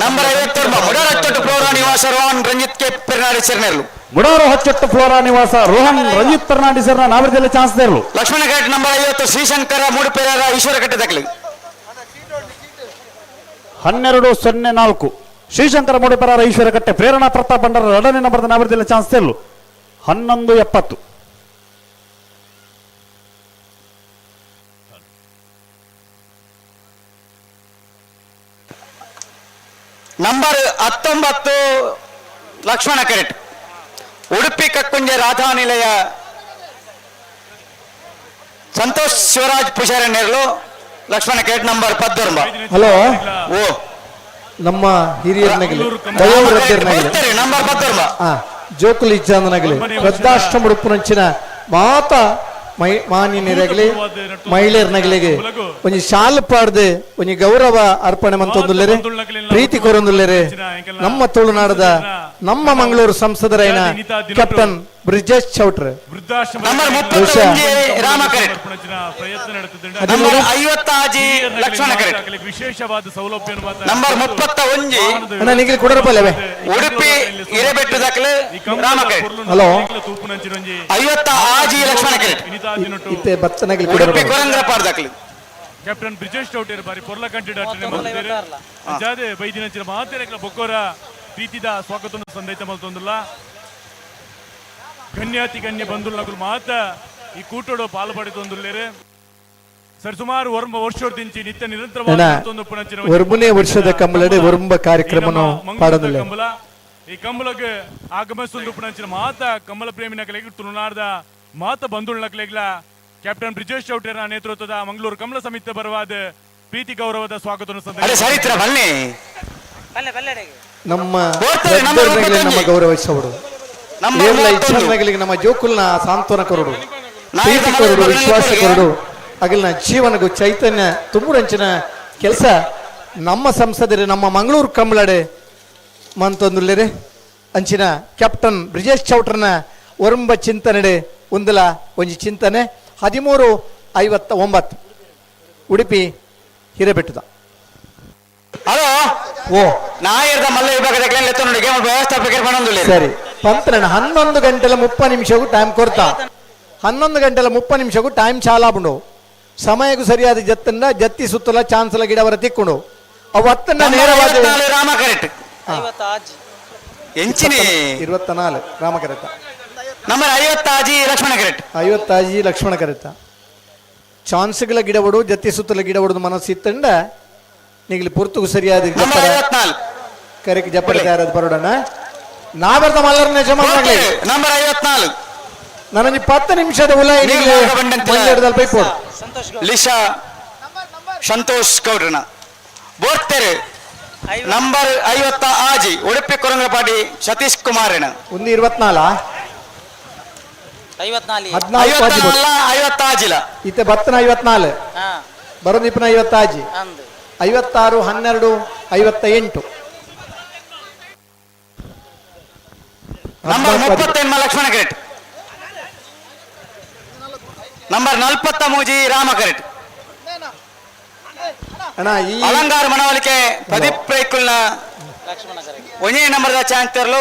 ನಂಬರ್ 59 ಮುಡಾರ ಚೊಟ್ಟು ಫ್ಲೋರಾ ನಿವಾಸ ರೋಹನ್ ರಂಜಿತ್ ಕೆ ಪೆರ್ನಾಡಿ ಸರ್ನೇರ್ಲು. ಮುಡಾರ ಹಚ್ಚೊಟ್ಟು ಫ್ಲೋರಾ ನಿವಾಸ ರೋಹನ್ ರಂಜಿತ್ ಪೆರ್ನಾಡಿ ಸರ್ನ ನಾವರದಲ್ಲಿ ಚಾನ್ಸ್ ದೇರ್ಲು. ಲಕ್ಷ್ಮಣ ಘಾಟ್ ನಂಬರ್ 50 ಶ್ರೀಶಂಕರ ಮೂಡುಪೆರ ಈಶ್ವರಕಟ್ಟೆ ದಾಖಲೆ. 12:04 ಶ್ರೀಶಂಕರ ಮೂಡುಪೆರ ಈಶ್ವರಕಟ್ಟೆ ಪ್ರೇರಣಾ ಪ್ರತಾಪ್ ಭಂಡಾರ ಎರಡನೇ ನಂಬರ್ ನಾವರದಲ್ಲಿ ಚಾನ್ಸ್ ದೇರ್ಲು. 11:70. ನಂಬರ್ 19 ಲಕ್ಷ್ಮಣ ಕರೆಟ್ ಉಡುಪಿ ಕಕ್ಕುಂಜೆ ರಾಧಾ ನಿಲಯ ಸಂತೋಷ್ ಶಿವರಾಜ್ ಪೂಜಾರಿ ನೇರ್ಲು. ಲಕ್ಷ್ಮಣ ಕೆರೆಟ್ ನಂಬರ್ 19. ಹಲೋ ಓ ನಮ್ಮ ಹಿರಿಯರ್ನಗಲಿ ವಯೋವೃದ್ಧರ್ನಗಲಿ ನಂಬರ್ 19 ಜೋಕುಲ್ ಇಜ್ಜಾಂದನಗಲಿ ವೃದ್ಧಾಶ್ರಮ ಉಡುಪುನಂಚಿನ ಮಾತ ಮಾನ್ಯನರಾಗಲಿ ಮಹಿಳೆಯರ್ನಗಲಿಗೆ ಒಂಜಿ ಶಾಲು ಪಾಡ್ದು ಒಂಜಿ ಗೌರವ ಅರ್ಪಣೆ ಮಂತೊಂದುಲ್ಲೆರೆ ಪ್ರೀತಿ ಕೊರೊಂದುಲ್ಲೆರೆ ನಮ್ಮ ತುಳುನಾಡದ ನಮ್ಮ ಮಂಗಳೂರು ಸಂಸದರೈನ ಕ್ಯಾಪ್ಟನ್ ಬ್ರಿಜೇಶ್ ಚೌಟ್ರ್. ನಂಬರ್ 31 ರಾಮ ಕರೆಟ್ ನಂಬರ್ 50 ಲಕ್ಷ್ಮಣ ಕರೆಟ್ ವಿಶೇಷವಾದ ಸೌಲಭ್ಯ ನಂಬರ್ 31 ಅಣ್ಣ ನಿಗಿಲ್ ಕೊಡರಪಲ್ಲವೇ ಉಡುಪಿ ಹಿರೇಬೆಟ್ಟು ದಾಖಲೆ ರಾಮ ಕರೆಟ್. ಹಲೋ 50 ಲಕ್ಷ್ಮಣ ಕರೆಟ್ ಇತ್ತೆ ಬತ್ತನಗಲಿ ಉಡುಪಿ ಕೊರಂಗ್ರಪಾಡ್ ದಾಖಲೆ. ಕ್ಯಾಪ್ಟನ್ ಬ್ರಿಜೇಶ್ ಚೌಟೇರ್ ಬಾರಿ ಪೊರ್ಲ ಕಂಟಿಡ ಜಾದೆ ಬೈದಿನಂಚಿನ ಮಾತೆರೆಗ್ಲ ಬೊಕ್ಕೋರ ಪ್ರೀತಿದ ಸ್ವಾಗತವನ್ನು ಸಂದೈತ ಮಲ್ತೊಂದುಲ್ಲ. ಗಣ್ಯಾತಿ ಗಣ್ಯ ಬಂಧುಲನಗುಲು ಮಾತ ಈ ಕೂಟೋಡು ಪಾಲು ಪಡೆದೊಂದುಲ್ಲೇರೆ. ಸರ್ ಸುಮಾರು ವರ್ಷದಿಂಚಿ ನಿತ್ಯ ನಿರಂತರವಾಗಿ ಒರ್ಮನೇ ವರ್ಷದ ಕಂಬಳಡೆ ಒರ್ಂಬ ಕಾರ್ಯಕ್ರಮನು ಪಾಡೊಂದುಲ್ಲೆ. ಕಂಬಳ ಈ ಕಂಬಳಗ್ ಆಗಮಿಸೊಂದು ಪುನಂಚಿನ ಮಾತ ಕಂಬಳ ಪ್ರೇಮಿನಕಲೆಗ್ ತುಳುನಾಡ್ದ ಮಾತ ಬಂಧುಲನಕಲೆಗ್ಲ ಕ್ಯಾಪ್ಟನ್ ಬ್ರಿಜೇಶ್ ಚೌಟೇರ ನೇತೃತ್ವದ ಮಂಗಳೂರು ಕಮಲ ಸಮಿತಿ ಬರವಾದ ಪ್ರೀತಿ ಗೌರವದ ಸ್ವಾಗತವನ್ನು ನಮ್ಮ ನಮ್ಮ ಗೌರವಿಸೋಡು ನಮ್ಮ ಜೋಕುಲ್ನ ಸಾಂತ್ವನ ಕೊರಡು ಪ್ರೀತಿ ಕೊರಡು ವಿಶ್ವಾಸ ಕೊರಡು ಅಗಲ್ನ ಜೀವನಗೂ ಚೈತನ್ಯ ತುಂಬುರಂಚಿನ ಕೆಲಸ ನಮ್ಮ ಸಂಸದರು ನಮ್ಮ ಮಂಗಳೂರು ಕಂಬಳಡೆ ಮಂತೊಂದುಲ್ಲೇರೆ. ಅಂಚಿನ ಕ್ಯಾಪ್ಟನ್ ಬ್ರಿಜೇಶ್ ಚೌಟ್ರನ ಒರಂಬ ಚಿಂತನೆಡೆ ಒಂದಲ ಒಂಜಿ ಚಿಂತನೆ. 13:59 ಉಡುಪಿ ಹಿರೇಬೆಟ್ಟದ. ಹಲೋ ಓ ನಾಯರ್ದ ಮಲ್ಲ ವಿಭಾಗದ ವ್ಯವಸ್ಥಾಪಕರು ಸರಿ ಪಂತ್ರಣ 11:30 ಟೈಮ್ ಕೊಡ್ತಾ 11:30 ಟೈಮ್ ಚಾಲಾಬುಂಡು ಸಮಯಕ್ಕೂ ಸರಿಯಾದ ಜತ್ತನ್ನ ಜತ್ತಿ ಸುತ್ತಲ ಚಾನ್ಸಲ ಗಿಡವರ ತಿಕ್ಕೊಂಡು ಅವು ಹತ್ತನ್ನ ನೇರವಾದ Rama correct 24 Rama correct number 50 Lakshmana correct 50 Lakshmana correct ಚಾನ್ಸ್ಗಳ ಗಿಡವಡು ಜತ್ತಿ ಸುತ್ತಲ ಗಿಡವಡು ಮನಸ್ಸು ಇತ್ತಂಡ ನಿಗಲಿ ಪುರ್ತುಗು ಸರಿಯಾದ ಕರೆಕ್ ಜಪ್ಪರ ತಯಾರಾದ ಬರೋಡಣ ನಾವರ್ದ ಮಲ್ಲರನ್ನ ಯಜಮಾನರಾಗಲಿ ನಂಬರ್ 54 ನನಗೆ 10 ನಿಮಿಷದ ಉಲ ಪೈಪೋಡು ಲಿಶಾ ಸಂತೋಷ್ ಗೌಡ್ರನ ಬೋರ್ತೆರೆ ನಂಬರ್ 56 ಉಡುಪಿ ಕೊರಂಗಪಾಡಿ ಸತೀಶ್ ಕುಮಾರನ 1 24 54 ಇತ್ತೆ ಬತ್ತನ 54 ಬರೋದಿಪ್ಪನ 56 56 12 58. Number 38 Lakshmana correct. Number 43 Rama correct. ಅಲಂಕಾರ ಮನವೊಲಿಕೆ ಪ್ರದೀಪ್ ಪ್ರೈಕುಲ್ನ ಒಂದೇ ನಂಬರ್ದ ಚಾನ್ಸರ್ಲು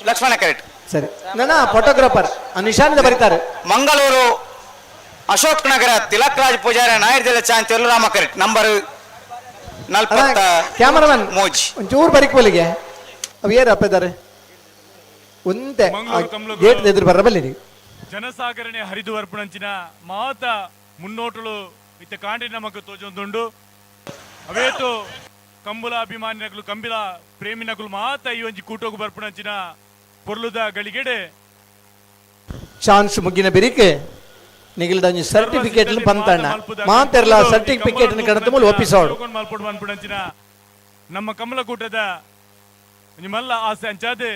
ಲಕ್ಷ್ಮಣ ಕರೆಕ್ಟ್. ಸರಿ ನನ್ನ ಫೋಟೋಗ್ರಾಫರ್ ನಿಶಾನದ ಬರೀತಾರೆ. Mangaluru Ashok Nagar Tilak Raj Pujara ನಾಯರ್ದೆಲ್ಲ ಚಾನ್ಸರ್ಲು Rama correct. Number 40 cameraman ಮೋಜಿ ಒಂಚೂರು ಬರಿಕೋಲಿಗೆ ಅವು ಏರು ಅಪ್ಪಿದ್ದಾರೆ ಒಂದೇ ಗೇಟ್ ಎದುರು ಬರಬಲ್ಲಿ. ಜನಸಾಗರಣೆ ಹರಿದು ಬರ್ಪುಣಂಚಿನ ಮಾತ ಮುನ್ನೋಟಲು ಇತ್ತ ಕಾಂಡಿ ನಮಕ್ ತೋಜೊಂದುಂಡು. ಅವೇತು ಕಂಬುಲ ಅಭಿಮಾನಿನಕಲು ಕಂಬಿಲ ಪ್ರೇಮಿನಕಲು ಮಾತ ಈ ಒಂಜಿ ಕೂಟೋಗು ಬರ್ಪುಣಂಚಿನ ಪೊರ್ಲುದ ಗಳಿಗೆಡೆ ಚಾನ್ಸ್ ಮುಗಿನ ಬಿರಿಕೆ ನಿಗಿಲ್ದ ಒಂಜಿ ಸರ್ಟಿಫಿಕೇಟ್ ಬಂತಣ್ಣ ಮಾತೆರ್ಲ ಸರ್ಟಿಫಿಕೇಟ್ ಕಡತ ಮೂಲ ಒಪ್ಪಿಸೋಡು ಮಲ್ಪೊಡು ಪನ್ಪುಣಂಚಿನ ನಮ್ಮ ಕಮಲಕೂಟದ ನಿಮ್ಮಲ್ಲ ಆಸೆ ಅಂಚಾದೆ.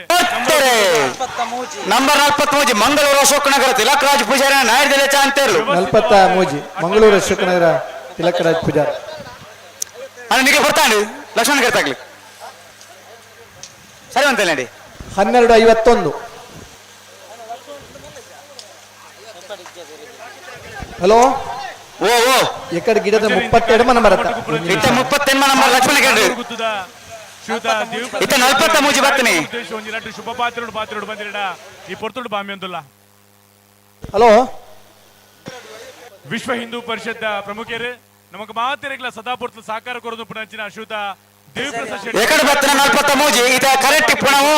ನಂಬರ್ 43 ಮಂಗಳೂರು ಅಶೋಕ್ ನಗರ ತಿಲಕ್ ರಾಜ್ ಪೂಜಾರಿ ನಾಯರ್ದೆಲೆ ಚಾಂತೇರ್ಲು. 43 ಮಂಗಳೂರು ಅಶೋಕ್ ನಗರ ತಿಲಕ್ ರಾಜ್ ಪೂಜಾರಿ. ಅಣ್ಣ ನಿಮಗೆ ಬರ್ತಾಂಡು ಲಕ್ಷ್ಮಣ ಕರ್ತಾಗ್ಲಿ ಸರಿ ಅಂತ ನಡಿ. 12:51. ಹಲೋ ಓ ಓ ಎಕಡೆ ಗಿಡದ 32 ನಂಬರ್ ಇತ್ತ 38 ನಂಬರ್ ಲಕ್ಷ್ಮಣ ಕರ್ರಿ. ಇತ್ತ 43 ಬರ್ತನೆ. ಶುಭ ಪಾತ್ರೋಡು ಪಾತ್ರೋಡು ಬಂದಿರಡ ಈ ಪೊರ್ತುಡು ಬಾಮಿ ಒಂದುಲ್ಲ. ಹಲೋ ವಿಶ್ವ ಹಿಂದೂ ಪರಿಷತ್ ಪ್ರಮುಖರು ನಮಕ್ ಮಾತಿರಗ್ಲ ಸದಾಪುರ್ತಲು ಸಹಕಾರ ಕೊರದು ಪುಣಂಚಿನ ಶ್ರೀಯುತ ದೇವಿಪ್ರಸಾದ್ ಶೆಟ್ಟಿ. ಎಕಡೆ ಬರ್ತನ 43 ಇತ ಕರೆಕ್ಟ್ ಪುಣವು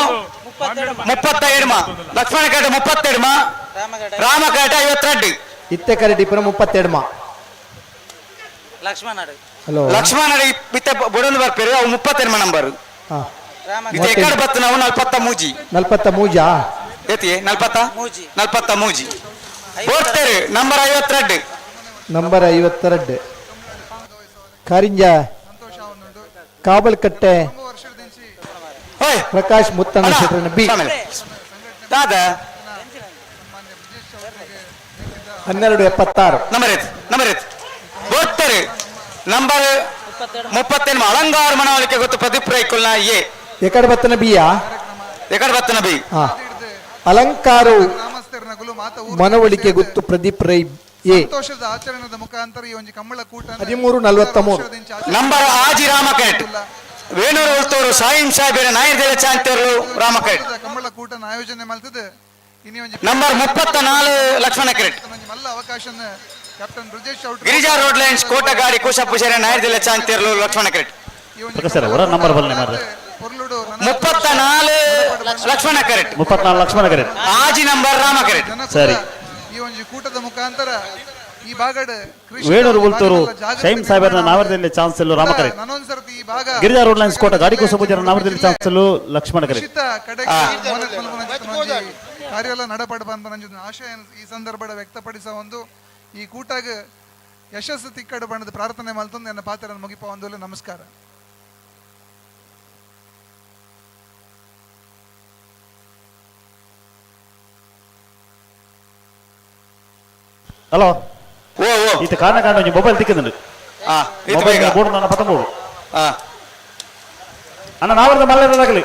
37 ಲಕ್ಷ್ಮಣ ಕರೆಕ್ಟ್ 37 ರಾಮ ಕರೆಕ್ಟ್ 52. ಇತ್ತೆ ಕರೆಕ್ಟ್ ಇಪ್ಪನ 37 ಲಕ್ಷ್ಮಣ ಹಲೋ ಲಕ್ಷ್ಮಣ ಇತ್ತ ಬುಡೊಂದು ಬರ್ಪೇರು ಅವು 37 ನಂಬರ್. ಇತ್ತ ಎಕಡೆ ಬರ್ತನ ಅವು 43 43 ಏತಿ 43 ಬೋಡ್ತೇರು number 52 number 52 Karinja Kavalkatte Prakash Muthanna ಶೆಟ್ಟರನ B 12:76. Number number ಬೋಡ್ತೇರು number 38 ಅಲಂಕಾರ ಮನವೊಲಿಕೆ ಗೊತ್ತು ಪ್ರದೀಪ್ ರೈಕುಲ್ನ ಎ ಎಕಡೆ ಬತ್ತನ ಬಿಯಾ ಎಕಡೆ ಬತ್ತನ ಬಿ ಅಲಂಕಾರ ಮನವೊಲಿಕೆ ಗೊತ್ತು ಪ್ರದೀಪ್ ರೈ ಎ ಸಂತೋಷದ ಆಚರಣೆದ ಮುಖಾಂತರ ಈ ಒಂದು ಕಂಬಳ ಕೂಟ 13:43. ನಂಬರ್ ಆಜಿ ರಾಮಕೇಟ್ ವೇಣೂರು ಉಳ್ತೂರು ಸಾಯಿಂ ಸಾಹೇಬರ ನಾಯರ್ದೆಲೆ ಚಾಂತೇರ್ಲು ರಾಮಕೇಟ್ ಕಂಬಳ ಕೂಟನ ಆಯೋಜನೆ ಮಾಡ್ತದೆ. ನಂಬರ್ 34 ಲಕ್ಷ್ಮಣ ಕ್ರೆಟ್ ಮಲ್ಲ ಅವಕಾಶ captain Brijesh out Girija road lines Kotagadi Kusha Poojary ನಾಯರ್ದೆಲೆ ಚಾಂತೇರ್ಲು ಲಕ್ಷ್ಮಣ ಕ್ರೆಟ್. ಸರ್ ಹೊರ ನಂಬರ್ ಬಲ್ಲೆ ಮಾರ್ರೆ. 34 ಲಕ್ಷ್ಮಣ ಕರೆಕ್ಟ್. 34 ಲಕ್ಷ್ಮಣ ಕರೆಕ್ಟ್. ಆಜಿ ನಂಬರ್ ರಾಮ ಕರೆಕ್ಟ್. ಸರಿ ಈ ಒಂದು ಕೂಟದ ಮುಖಾಂತರ ಈ ಭಾಗದ ವೇಣೂರು ಉಳ್ತೂರು ಶೈಮ್ ಸಾಹೇಬರ್ನ ನಾವರದಲ್ಲಿ ಚಾನ್ಸ್ ಇಲ್ಲೋ Rama correct. Girija road lines Kota ಗಾಡಿ ಕೋಸ ಪೂಜಾರ ನಾವರದಲ್ಲಿ ಚಾನ್ಸ್ ಇಲ್ಲೋ ಲಕ್ಷ್ಮಣ ಕರೆಕ್ಟ್. ಕಾರ್ಯಲ್ಲ ನಡಪಡ ಬಂದ ಆಶಯ ಈ ಸಂದರ್ಭ ವ್ಯಕ್ತಪಡಿಸ ಒಂದು ಈ ಕೂಟಾಗ ಯಶಸ್ಸು ತಿಕ್ಕಡು ಬಣ್ಣದ ಪ್ರಾರ್ಥನೆ ಮಲ್ತೊಂದು ನನ್ನ ಪಾತ್ರ ಮುಗಿಪ ಒಂದು. ನಮಸ್ಕಾರ. ಹಲೋ ಓ ಓ ಈತ ಕಾರಣ ಕಾರಣ ಒಂಜಿ ಮೊಬೈಲ್ ತಿಕ್ಕುದುಂಡು. ಮೊಬೈಲ್ ಬೋರ್ಡ್ ನನ್ನ ಪತ್ತೊಂಬೂಡು. ಅಣ್ಣ ನಾವರದ ಮಲ್ಲೇರದಾಗಲಿ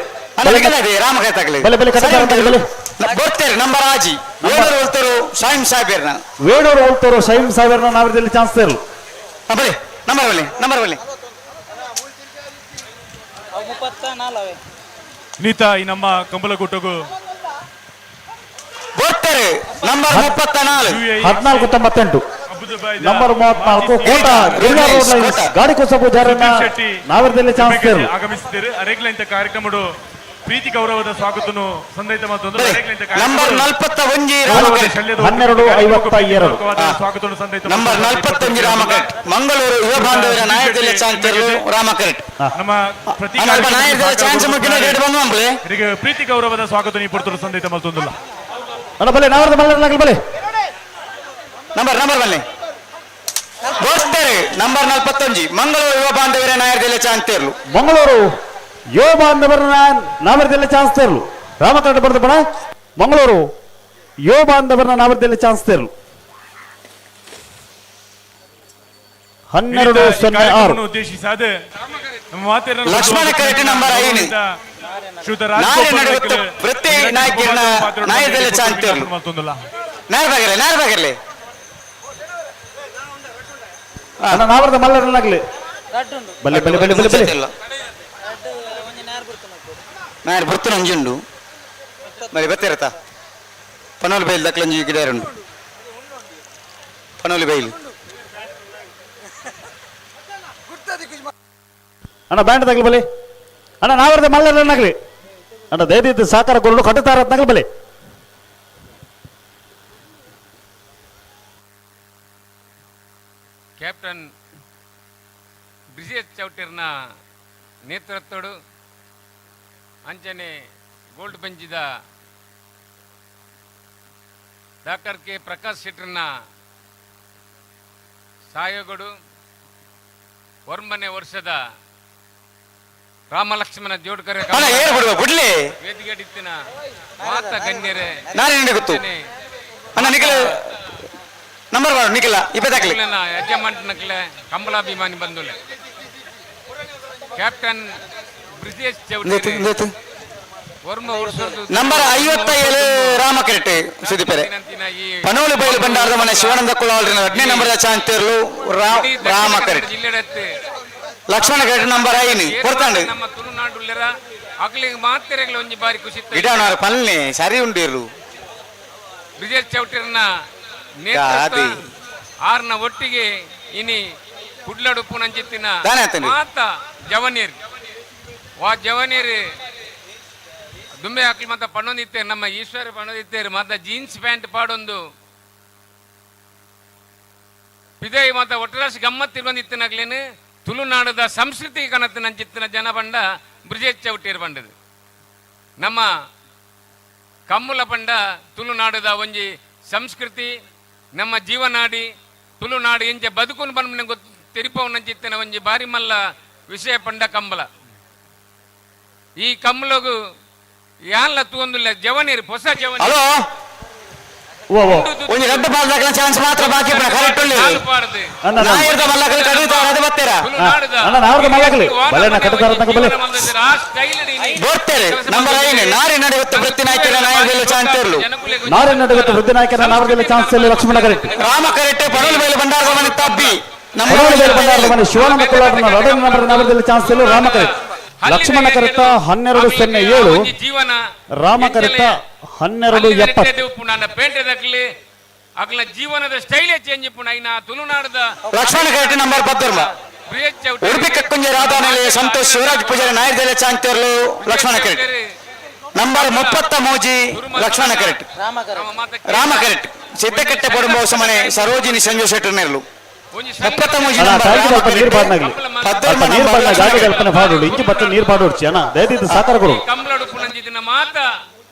ರಾಮ ಕೈತಾಗಲಿ ಬಲೆ ಬಲೆ ಕಟ್ಟ ಬಲೆ ಬರ್ತಾರೆ. ನಂಬರ್ ಆಜಿ ವೇಣೂರು ಉಳ್ತೂರು ಶೈಮ್ ಸಾಹೇಬರ್ನ ವೇಣೂರು ಉಳ್ತೂರು ಶೈಮ್ ಸಾಹೇಬರ್ನ ನಾವರದಲ್ಲಿ ಚಾನ್ಸ್ ತೇರು. ಬಲೆ ನಂಬರ್ ಬಲೆ ನಂಬರ್ ಬಲೆ 34 ನೀತಾ ಈ ನಮ್ಮ ಕಂಬಲಕೂಟಗೂ ಬರ್ತಾರೆ. Number 34 14 98 number 34 Kota Girija road lines ಗಾಡಿ ಕೋಸ ಪೂಜಾರನ್ನ ನಾವರದಲ್ಲಿ ಚಾನ್ಸ್ ತೇರು ಆಗಮಿಸಿದ್ದಾರೆ. ಅರೇಗ್ಲ ಇಂತ ಕಾರ್ಯಕ್ರಮಡು ಪ್ರೀತಿ ಗೌರವದ ಸ್ವಾಗತನು ಸಂದೈತ ಮತ್ತು ನಂಬರ್ 41 12:52 ಸ್ವಾಗತವನ್ನು ಸಂದೈತ ನಂಬರ್ 41 ರಾಮಕರೆಟ್ ಮಂಗಳೂರು ಯುವ ಬಾಂಧವರ ನಾಯಕದಲ್ಲಿ ಚಾನ್ಸರ್ಲು ರಾಮಕರೆಟ್. ನಮ್ಮ ಪ್ರತಿ ಚಾನ್ಸ್ ಮುಗಿನ ಡೇಟ್ ಬಂದು ಅಂಬ್ಲೆ ಪ್ರೀತಿ ಗೌರವದ ಸ್ವಾಗತ ನೀ ಪುರ್ತರು ಸಂದೈತ ಮಲ್ತೊಂದುಲ್ಲ. ಅಣ್ಣ ಬಲೆ ನಾವರದ ಮಲ್ಲೇರನಾಗಲಿ ಬಲೆ ನಂಬರ್ ನಂಬರ್ ಬನ್ನಿ ಬರ್ತಾರೆ. ನಂಬರ್ 41 ಮಂಗಳೂರು ಯುವ ಬಾಂಧವರ ನಾಯಕದಲ್ಲಿ ಚಾನ್ಸರ್ಲು ಮಂಗಳೂರು ಯುವ ಬಾಂಧವರ ನಾವರದಲ್ಲಿ ಚಾನ್ಸ್ ತೇರ್ಲು ರಾಮಕರಣ ಬರೆದ ಬಣ ಮಂಗಳೂರು ಯೋ ಬಾಂಧವರನ್ನ ನಾವರ್ದಲ್ಲಿ ಚಾನ್ಸ್ ತೇರು 12-06. ಉದ್ದೇಶಿಸಾದ ನಮ್ಮ ಮಾತೆಲ್ಲ ಲಕ್ಷ್ಮಣ ಕರೆಕ್ಟ್ ನಂಬರ್ ಐದು. ಶ್ರೀಯುತ ನಾಳೆ ರಾಜ್ಗೋಪಾಲ್ ನಡೆಯುತ್ತ ನಾಯ್ಕರು ವೃತ್ತಿ ನಾಯಕಿಯನ್ನ ನಾಯದಲ್ಲಿ ಚಾನ್ಸ್ ತೇರ್ಲು. ಮತ್ತೊಂದಲ್ಲ ನಾರ್ ಬಾಗಿರ್ಲಿ, ನಾರ್ ಬಾಗಿರ್ಲಿ. ಅಣ್ಣ ನಾವರ್ದ ಮಲ್ಲರನ್ನಾಗ್ಲಿ. ಬಲ್ಲೆ ಬಲ್ಲೆ ಬಲ್ಲೆ ಬಲ್ಲೆ ಬಲ್ಲೆ. ನಾರ್ ಬುರ್ತು ನಂಜುಂಡು మరి ಬತ್ತಿರತ ಪನೋಲು ಬೈಲ್ ದಕ್ಲಂಜಿ ಗಿಡ ಉಂಡು ಪನೋಲು ಬೈಲ್. ಅಣ್ಣ ಬ್ಯಾಂಡ್ ತಗಲಿ ಬಲಿ. ಅಣ್ಣ ನಾವರ್ದ ಮಲ್ಲರನ್ನಾಗ್ಲಿ. ಅಣ್ಣ ದಯದಿದ್ದು ಸಹಕಾರ ಕೊರಡು ಕಟ್ಟುತ್ತಾರತ್ನಾಗ್ಲಿ ಬಲಿ. ಕ್ಯಾಪ್ಟನ್ ಬ್ರಿಜೇಶ್ ಚೌಟರ್ನ ನೇತೃತ್ವಡು ಅಂಚನೆ ಗೋಲ್ಡ್ ಬೆಂಚಿದ ಡಾಕ್ಟರ್ ಕೆ ಪ್ರಕಾಶ್ ಶೆಟ್ಟರ್ನ ಸಹಯೋಗಡು 9ನೇ ವರ್ಷದ ರಾಮಲಕ್ಷ್ಮಣ ಜೋಡ್ಕರೆ ಅಣ್ಣ, ಏರ್ ಬಿಡುವ, ಬಿಡ್ಲಿ. ವೇದಿಕೆಡಿತ್ತಿನ ಮಾತ ಗಣ್ಯರೇ. ನಾನೇನು ಗೊತ್ತು? ಅಣ್ಣ, ನಿಖಿಲ್, ನಂಬರ್ ಬಾಡು, ನಿಖಿಲ, ಇಪ್ಪತ್ತಾಕ್ಲಿ. ಯಜಮಾನಕ್ಲೆ ಕಂಬಳಾಭಿಮಾನಿ ಬಂಧುಲೆ ಕ್ಯಾಪ್ಟನ್ ಬ್ರಿಜೇಶ್ ಚೌಟರಿ ವರ್ಮ ವರ್ಷದ ನಂಬರ್ 57 ರಾಮ ಕರೆಕ್ಟ್ ಸುದೀಪರೆ. ಪನೋಲು ಬೈಲು ಭಂಡಾರದ ಮನೆ ಶಿವಾನಂದ ಕುಳಾಲ್ರಿನ 15 ನಂಬರ್ ಚಾಂತೇರ್ಲು Rama correct. Lakshmana correct number 5 ಕೊಡ್ತಾಂಡು. ನಮ್ಮ ತುಳುನಾಡುಲ್ಲರ ಅಕ್ಲಿಗೆ ಮಾತೆರೆಗ್ಲ ಒಂಜಿ ಬಾರಿ ಖುಷಿ ಇತ್ತು. ಗಿಡನವರ ಪಲ್ನೆ ಸರಿ ಉಂಡಿರು. ಬ್ರಿಜೇಶ್ ಚೌಟರ್ನ ನೇತೃತ್ವ ಗಾದೆ. ಆರ್ನ ಒಟ್ಟಿಗೆ ಇನಿ ಕುಡ್ಲಡುಪ್ಪು ನಂಚಿತ್ತಿನ ದಾನೆ ಆತನೆ. ಮಾತ ಜವನೀರ್ ವಾ ಜವನೀರ್ ದುಂಬೆ ಹಾಕ್ಲಿ ಮತ್ತ ಪಣ್ಣೊಂದಿತ್ತೇರು ನಮ್ಮ ಈಶ್ವರ ಪಣ್ಣೊಂದಿತ್ತೇರು ಮತ್ತ ಜೀನ್ಸ್ ಪ್ಯಾಂಟ್ ಪಾಡೊಂದು ಪಿದೈ ಮತ್ತ ಒಟ್ಟರಾಶಿ ಗಮ್ಮತ್ ತಿರುವಂದಿತ್ತಿನಾಗ್ಲೇನು ತುಳುನಾಡದ ಸಂಸ್ಕೃತಿ ಕನத்து ನಂಚಿತ್ತಿನ ಜನ ಬಂಡ ಬ್ರಿಜೇಶ್ ಚೌಟೀರ್ ಬಂಡದು. ನಮ್ಮ ಕಮ್ಮುಲ ಪಂಡ ತುಳುನಾಡದ ಒಂಜಿ ಸಂಸ್ಕೃತಿ ನಮ್ಮ ಜೀವನಾಡಿ ತುಳುನಾಡು ಇಂಚೆ ಬದುಕುನು ಬಂದ ಗೊತ್ತು ತೆರಿಪವು ನಂಚಿತ್ತಿನ ಒಂಜಿ ಬಾರಿ ಮಲ್ಲ ವಿಷಯ ಪಂಡ ಕಂಬಳ. ಈ ಕಂಬಳಗು ಯಾನ್ಲ ತೂಂದುಲ್ಲ ಜವನೀರ್ ಹೊಸ ಜವನೀರ್. ಹಲೋ. ಓ, ಓ. ಒಂಜಿ ರಡ್ಡು ಬಾಲ್ ದಾಖಲ ಚಾನ್ಸ್ ಮಾತ್ರ ಬಾಕಿ ಇಪ್ಪುನ, ಕರೆಕ್ಟ್ ಉಳ್ಳಿ. ನಾಲ್ಕು ಅಣ್ಣ, ಅಣ್ಣ. ನಾಯರ್ದ ಮಲ್ಲಕಲ್ ಕಡಿತಾರ, ಅದು ಬತ್ತೀರಾ? ಅಣ್ಣ, ನಾವರ್ದ ಮಲ್ಲಕಲಿ. ಬಲೆ ಅಣ್ಣ, ಕಟ್ಟುತ್ತಾರ ತನಕ ಬಲೆ. ಬರ್ತಾರೆ. ನಂಬರ್ 5 ನಾರಿ ನಡೆಯುತ್ತ ವೃತ್ತಿ ನಾಯಕರ ನಾಯಕರಲ್ಲಿ ಚಾನ್ಸ್ ಇರ್ಲು. ನಾರಿ ನಡೆಯುತ್ತ ವೃತ್ತಿ ನಾಯಕರ ನಾವರ್ದಲ್ಲಿ ಚಾನ್ಸ್ ಇಲ್ಲ ಲಕ್ಷ್ಮಣ ಕರೆಕ್ಟ್. ರಾಮ ಕರೆಕ್ಟ್ ಪಡೋಲು ಬೈಲು ಭಂಡಾರದ ಮನೆ ತಬ್ಬಿ. ಪಡೋಲು ಬೈಲು ಭಂಡಾರದ ಮನೆ ಶಿವಾನಂದ ಕುಲಾಟನ 2 ನಂಬರ್ ನಾವರ್ದಲ್ಲಿ ಚಾನ್ಸ್ ಇಲ್ಲ Rama correct. Lakshmana correct 12-07, Rama correct 12-70. ಪೇಂಟೆ ದಕ್ಲಿ ಅಗ್ಲ ಜೀವನದ ಸ್ಟೈಲೇ ಚೇಂಜ್ ಇಪ್ಪುನ ಐನ ತುಳುನಾಡದ ಲಕ್ಷ್ಮಣ ಕರೆಕ್ಟ್ ನಂಬರ್ ಪತ್ತೊಂಬ. ಬ್ರಿಜೇಶ್ ಚೌಟರಿ. ಉಡುಪಿ ಕಕ್ಕುಂಜ ರಾಧಾನೆಲೆ ಸಂತೋಷ್ ಶಿವರಾಜ್ ಪೂಜಾರಿ ನಾಯರ್ದೆಲೆ ಚಾಂತೇರ್ಲು Lakshmana correct. Number 33 Lakshmana correct. Rama correct. Siddakatte Padumba ಮನೆ ಸರೋಜಿನಿ ಸಂಜು ಶೆಟ್ಟರ್ನೆರ್ಲು. 33 ಅಣ್ಣ, ನಂಬರ್ ಗಾಡಿ ರಾಮ ಅಲ್ಪ ನೀರು ಕರೆಕ್ಟ್. ಬಾಡ್ನಾಗ್ಲಿ. ಅಲ್ಪ ನೀರು ಬಾಡ್ನ ಗಾಡಿ ಕಲ್ಪನೆ ಪಾಡೋಡು ಇಂಚಿ ಬತ್ತ ನೀರು ಪಾಡೋಡ್ಚಿ ಅಣ್ಣ ದಯದಿದ್ದು ಸಾಕಾರ ಕೊಡು. ಕಂಬಳಡು ಪುನಂಜಿದಿನ ಮಾತ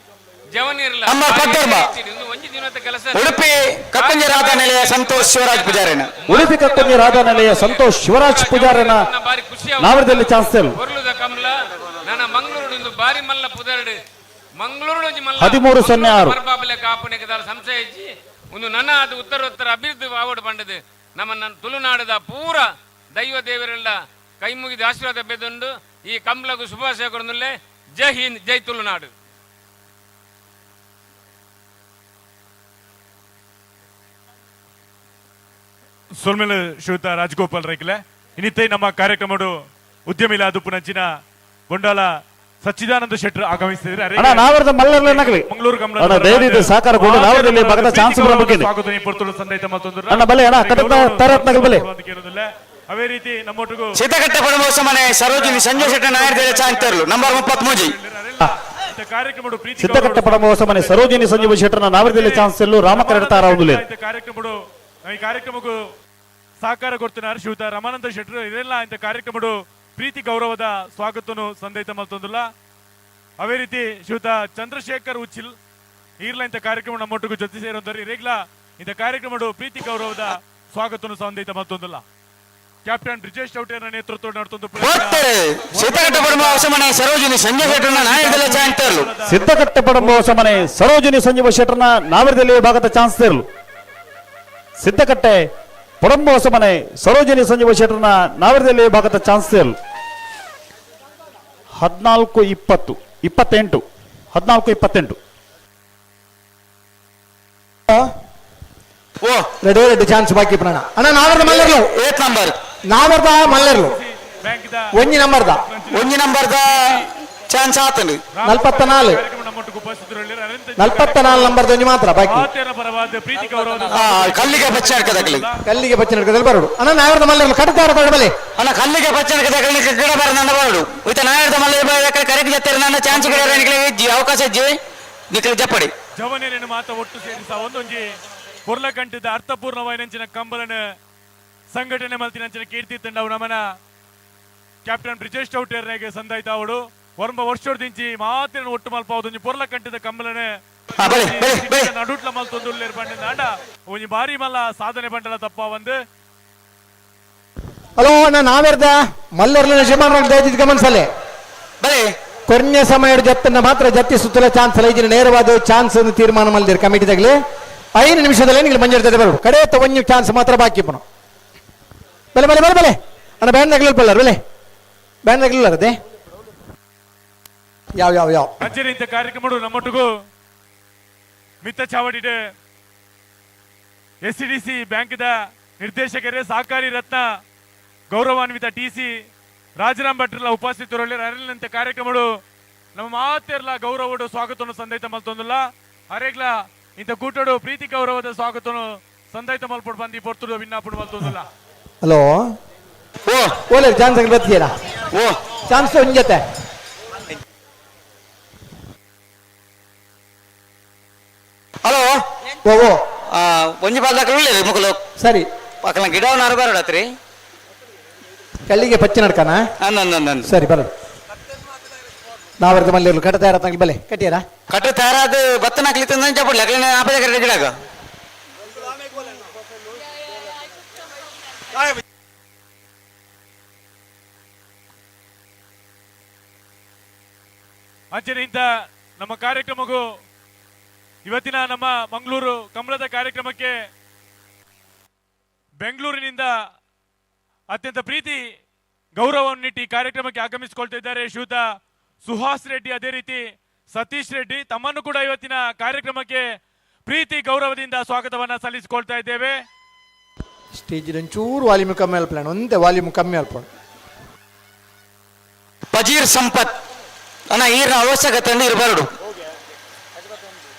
ಜವನಿರ್ಲ. ನಂಬರ್ ಪತ್ತೊಂಬ. ಒಂಜಿ ದಿನದ ಕೆಲಸ. ಉಡುಪಿ ಕಕ್ಕುಂಜ ರಾಧಾನೆಲೆಯ ಸಂತೋಷ್ ಶಿವರಾಜ್ ಪೂಜಾರಿನ. ಉಡುಪಿ ಕಕ್ಕುಂಜ ರಾಧಾನೆಲೆಯ ಸಂತೋಷ್ ಶಿವರಾಜ್ ಪೂಜಾರಿನ ನಾವರದಲ್ಲಿ ಚಾನ್ಸ್ ತೇರು. ಕೊರ್ಲುದ ಕಮಲ ನನ್ನ ಮಂಗಳೂರು ಬಾರಿ ಮಲ್ಲ ಪುದರ್ಡು ಮಂಗಳೂರು ಒಂಜಿ ಮಲ್ಲ 13-06. ಪರ್ಬಾಬಲೆ ಕಾಪುನೆಗೆ ದಾಲ ಸಂಶಯ ಇಜ್ಜಿ. ಒಂದು ನನ್ನ ಅದು ಉತ್ತರ ಉತ್ತರ ಅಭಿವೃದ್ಧಿ ಆವಡ್ ಬಂಡದು ನಮ್ಮ ನನ್ನ ತುಳುನಾಡದ ಪೂರ ದೈವ ದೇವರೆಲ್ಲ ಕೈ ಮುಗಿದ ಆಶೀರ್ವಾದ ಬೆದುಂಡು ಈ ಕಂಬಳಗು ಶುಭಾಶಯ ಕೊಡನುಲ್ಲೆ. ಜೈ ಹಿಂದ್, ಜೈ ತುಳುನಾಡು. ಸೊಲ್ಮೇಲೆ ಶ್ರೀಯುತ ರಾಜಗೋಪಾಲ್ ರೈಕ್ಲೆ ಇನ್ನಿತ್ತೈ ನಮ್ಮ ಕಾರ್ಯಕ್ರಮಡು ಉದ್ಯಮಿಲ ದುಪ್ಪುನಂಚಿನ ಬೊಂಡಾಲ ಸಚ್ಚಿದಾನಂದ ಶೆಟ್ಟರ್ ಆಗಮಿಸಿದ್ದಾರೆ. ಅಣ್ಣ, ನಾವರದ ಮಲ್ಲರ್ಲೇನಾಗ್ಲಿ. ಮಂಗಳೂರು ಕಮಲ ಅಣ್ಣ, ದಯವಿಟ್ಟು ಸಹಕಾರ ಕೊಡು. ನಾವರದಲ್ಲಿ ಮಗದ ಚಾನ್ಸ್ ಬರಬೇಕಿದೆ. ಸ್ವಾಗತ ಈ ಪೊರ್ತುಲು ಸಂದೈತ ಮತ್ತೊಂದು ಅಣ್ಣ, ಬಲೆ ಅಣ್ಣ, ಕಟ್ಟದ ತರತ್ನಾಗಲಿ ಬಲೆ. ಕೇಳೋದಿಲ್ಲ. ಅದೇ ರೀತಿ ನಮ್ಮೊಟ್ಟಿಗೂ ಸೀತಾಕಟ್ಟೆ ಪಡುಂಬ ಮನೆ ಸರೋಜಿನಿ ಸಂಜಯ್ ಶೆಟ್ಟರ್ ನಾಯರ್ ಚಾಂತರ್ಲು ನಂಬರ್ 33. ಕಾರ್ಯಕ್ರಮಡು ಪ್ರೀತಿ ಸಿದ್ದಕಟ್ಟೆ ಪಡಂಬ ಮನೆ ಸರೋಜಿನಿ ಸಂಜೀವ ಶೆಟ್ಟರ್ನ ನಾವರದಲ್ಲಿ ಚಾನ್ಸ್ ಎಲ್ಲೂ ರಾಮ ಕರೆಡ್ತಾರ ಒಂದು ಕಾರ್ಯಕ್ರಮಡು ಈ ಕಾರ್ಯಕ್ರಮಕ್ಕೂ ಸಹಕಾರ ಕೊಡ್ತಿದ್ದಾರೆ ಶ್ರೀಯುತ ರಮಾನಂದ ಶೆಟ್ಟರು. ಇದೆಲ್ಲ ಇಂಥ ಕಾರ್ಯಕ್ರಮಡು ಪ್ರೀತಿ ಗೌರವದ ಸ್ವಾಗತವನ್ನು ಸಂದೈತ ಮತ್ತೊಂದಿಲ್ಲ. ಅದೇ ರೀತಿ ಶ್ರೀಯುತ ಚಂದ್ರಶೇಖರ್ ಉಚ್ಚಿಲ್ ಈರ್ಲ ಇಂಥ ಕಾರ್ಯಕ್ರಮ ನಮ್ಮೊಟ್ಟಿಗೂ ಜೊತೆ ಸೇರುವಂತಾರೆ. ಇರೇಗ್ಲ ಇಂಥ ಕಾರ್ಯಕ್ರಮಡು ಪ್ರೀತಿ ಗೌರವದ ಸ್ವಾಗತವನ್ನು ಸಂದೈತ ಮತ್ತೊಂದಿಲ್ಲ. Captain Brijesh ಚೌಟೇರ ನೇತೃತ್ವ ನಡೆದು ಸರೋಜಿನಿ ಸಂಜಯ್ ಶೆಟ್ಟರ್ನ ನಾಯಕದಲ್ಲ ಚಾನ್ಸ್ ತರಲು. ಸಿದ್ಧಕಟ್ಟೆ ಪಡಂಬ ಹೊಸಮನೆ ಸರೋಜಿನಿ ಸಂಜೀವ ಶೆಟ್ಟರ್ನ ನಾವರದಲ್ಲಿ ಭಾಗದ ಚಾನ್ಸ್ ತರಲು. ಸಿದ್ಧಕಟ್ಟೆ ಪಡಂಬ ಹೊಸಮನೆ ಸರೋಜಿನಿ ಸಂಜೀವ ಶೆಟ್ಟರ್ನ ನಾವರದಲ್ಲಿ ಭಾಗದ ಚಾನ್ಸ್ ತರಲು. 14-20 28 14-28. Ready ready chance ಬಾಕಿ ಪ್ರಾಣ ಅಣ್ಣ. ನಾವರ್ದ ಮಲ್ಲರ್ಲು ಏಟ್ ನಂಬರ್ ನಾವರ್ದ ಮಲ್ಲರ್ಲು ಒಂಜಿ ನಂಬರ್ದ ಒಂಜಿ ನಂಬರ್ದ ಚಾನ್ಸ್ ಆತಂಡು. 44 44 ನಂಬರ್ದ ಒಂಜಿ ಮಾತ್ರ ಬಾಕಿ. ಕಲ್ಲಿಗೆ ಬಚ್ಚ ಕಲ್ಲಿಗೆ ಬಚ್ಚ ನಡ್ಕದಲ್ಲಿ ಬರೋಡು ಅಣ್ಣ. ನಾವರ್ದ ಮಲ್ಲರ್ಲು ಕಟ್ಟುತ್ತಾರ ಬಲೆ ಅಣ್ಣ. ಕಲ್ಲಿಗೆ ಬಚ್ಚ ಗಿಡ ಬರ ನನ್ನ ಬರೋಡು ಇತ್ತ ನಾಯರ್ದ ಮಲ್ಲ ಕರೆಕ್ಟ್ ಜತ್ತಾರೆ ನನ್ನ ಚಾನ್ಸ್ ಗಿಡ ಅವಕಾಶ ಇಜ್ಜಿ ನಿಖಲ್ ಜಪ್ಪಡಿ ಜವನೇನು ಮಾತ ಒಟ್ಟು ಸೇರಿಸ ಒಂದೊಂಜಿ ಪೊರ್ಲಕಂಠದ ಅರ್ಥಪೂರ್ಣವಾಯಿನಂಚಿನ ಕಂಬಲನ ಸಂಘಟನೆ ಮಲ್ತಿನಂಚಿನ ಕೀರ್ತಿ ತಂಡವು ನಮನ ಕ್ಯಾಪ್ಟನ್ ಬ್ರಿಜೇಶ್ ಚೌಟೇರ್ನಾಗೆ ಸಂದಾಯ್ತ ಅವಳು ಒರಂಬ ವರ್ಷದಿಂಚಿ ಮಾತಿನ ಒಟ್ಟು ಮಲ್ಪಾವದೊಂಜಿ ಪೊರ್ಲಕಂಠದ ಕಂಬಲನೆ ನಡುಟ್ಲ ಮಲ್ತೊಂದು ಬಂಡ ಆಂಡ ಒಂಜಿ ಬಾರಿ ಮಲ್ಲ ಸಾಧನೆ ಬಂಡಲ ತಪ್ಪ ಒಂದು. ಹಲೋ ಅಣ್ಣ ನಾವೇರ್ದ ಮಲ್ಲರ್ಲ ಯಜಮಾನ ಗಮನಿಸಲೆ ಕೊನೆಯ ಸಮಯ ಜತ್ತನ್ನ ಮಾತ್ರ ಜತ್ತಿ ಸುತ್ತಲ ಚಾನ್ಸ್ ಅಲ್ಲ. ಇದನ್ನ ನೇರವಾದ ಚಾನ್ಸ್ ತೀರ್ಮಾನ ಮಲ್ದಿರ್ ಕಮಿಟಿದಾಗಲಿ 5 ನಿಮಿಷದಲ್ಲಿ ನೀವು ಮಂಜೂರು ಬರೋಡು. ಕಡೆ ಒಂದು ಚಾನ್ಸ್ ಮಾತ್ರ ಬಾಕಿ ಪುನಃ. ಬೆಲೆ ಬೆಲೆ ಬೆಲೆ ಬೆಲೆ ಅಣ್ಣ ಬ್ಯಾನ್ ನಗಲಿಲ್ಲ ಬಲ್ಲರ್ ಬೆಲೆ ಬ್ಯಾನ್ ನಗಲಿಲ್ಲ ಅದೇ ಯಾವ ಯಾವ ಯಾವ ಅಂಚನೆ ಇಂಥ ಕಾರ್ಯಕ್ರಮಗಳು ನಮ್ಮೊಟ್ಟಿಗೂ ಮಿತ್ತ ಚಾವಡಿಡೆ SCDC ಬ್ಯಾಂಕ್ದ ನಿರ್ದೇಶಕರೇ ಸಹಕಾರಿ ರತ್ನ ಗೌರವಾನ್ವಿತ ಟಿ.ಸಿ. ರಾಜರಾಮ್ ಭಟ್ರಲ್ಲ ಉಪಸ್ಥಿತರಲ್ಲಿ ಅರಳಿನಂತೆ ಕಾರ್ಯಕ್ರಮಗಳು ನಮ್ಮ ಮಾತೆರ್ಲ ಗೌರವಡು ಸ್ವಾಗತವನ್ನು ಸಂದೈತ ಮಲ್ತೊಂದಿಲ್ಲ ಅರೇಗ್ಲ ಇಂಥ ಕೂಟಡು ಪ್ರೀತಿ ಗೌರವದ ಸ್ವಾಗತವನ್ನು ಸಂದೈತ ಮಲ್ಪೊಡು ಬಂದು ಪೊರ್ತುಡು ವಿನ್ನಾಪುಡು ಮಲ್ತೊಂದಿಲ್ಲ. ಹಲೋ ಓ ಓಲೆ ಚಾನ್ಸ್ ಬರ್ತೀರಾ? ಓ ಚಾನ್ಸ್ ಒಂಜತೆ ಹಲೋ ಓ ಓ ಒಂಜಿ ಬಾಲ್ದಾಕಲು ಉಳ್ಳೇರಿ ಮುಕುಲು ಸರಿ ಪಕ್ಕಲ ಗಿಡವನ್ನಾರು ಬರೋಡತ್ರಿ ಕಲ್ಲಿಗೆ ಪಚ್ಚಿ ನಡ್ಕನ ಸರಿ ಬರೋದು ನಾವರ್ದ ಮಲ್ಲಿ ಕಟ್ಟ ತಯಾರ ಬಲೆ ಕಟ್ಟಿಯರಾ ಕಟ್ಟ ತಯಾರಾದ ಬತ್ತನ ಹಾಕ್ಲಿತ್ತು ಚಪ್ಪಡ್ಲಿ ಅಕಲಿನ ಆಪದ ಕರೆ ಗಿಡಗ ಅಂಚನೆ ಇಂಥ ನಮ್ಮ ಕಾರ್ಯಕ್ರಮಕ್ಕೂ ಇವತ್ತಿನ ನಮ್ಮ ಮಂಗಳೂರು ಕಮಲದ ಕಾರ್ಯಕ್ರಮಕ್ಕೆ ಬೆಂಗಳೂರಿನಿಂದ ಅತ್ಯಂತ ಪ್ರೀತಿ ಗೌರವವನ್ನಿಟ್ಟು ಈ ಕಾರ್ಯಕ್ರಮಕ್ಕೆ ಆಗಮಿಸಿಕೊಳ್ತಾ ಇದ್ದಾರೆ ಶ್ರೀಯುತ ಸುಹಾಸ್ ರೆಡ್ಡಿ, ಅದೇ ರೀತಿ ಸತೀಶ್ ರೆಡ್ಡಿ ತಮ್ಮನ್ನು ಕೂಡ ಇವತ್ತಿನ ಕಾರ್ಯಕ್ರಮಕ್ಕೆ ಪ್ರೀತಿ ಗೌರವದಿಂದ ಸ್ವಾಗತವನ್ನ ಸಲ್ಲಿಸಿಕೊಳ್ತಾ ಇದ್ದೇವೆ. ಸ್ಟೇಜ್ ಒಂಚೂರು ವಾಲ್ಯೂಮ್ ಕಮ್ಮಿ ಅಲ್ಪಣ, ಒಂದೇ ವಾಲ್ಯೂಮ್ ಕಮ್ಮಿ ಅಲ್ಪಣ. ಪಜೀರ್ ಸಂಪತ್ ಅಣ್ಣ ಈರ್ನ ಅವಶ್ಯಕತೆ ಇರಬಾರದು.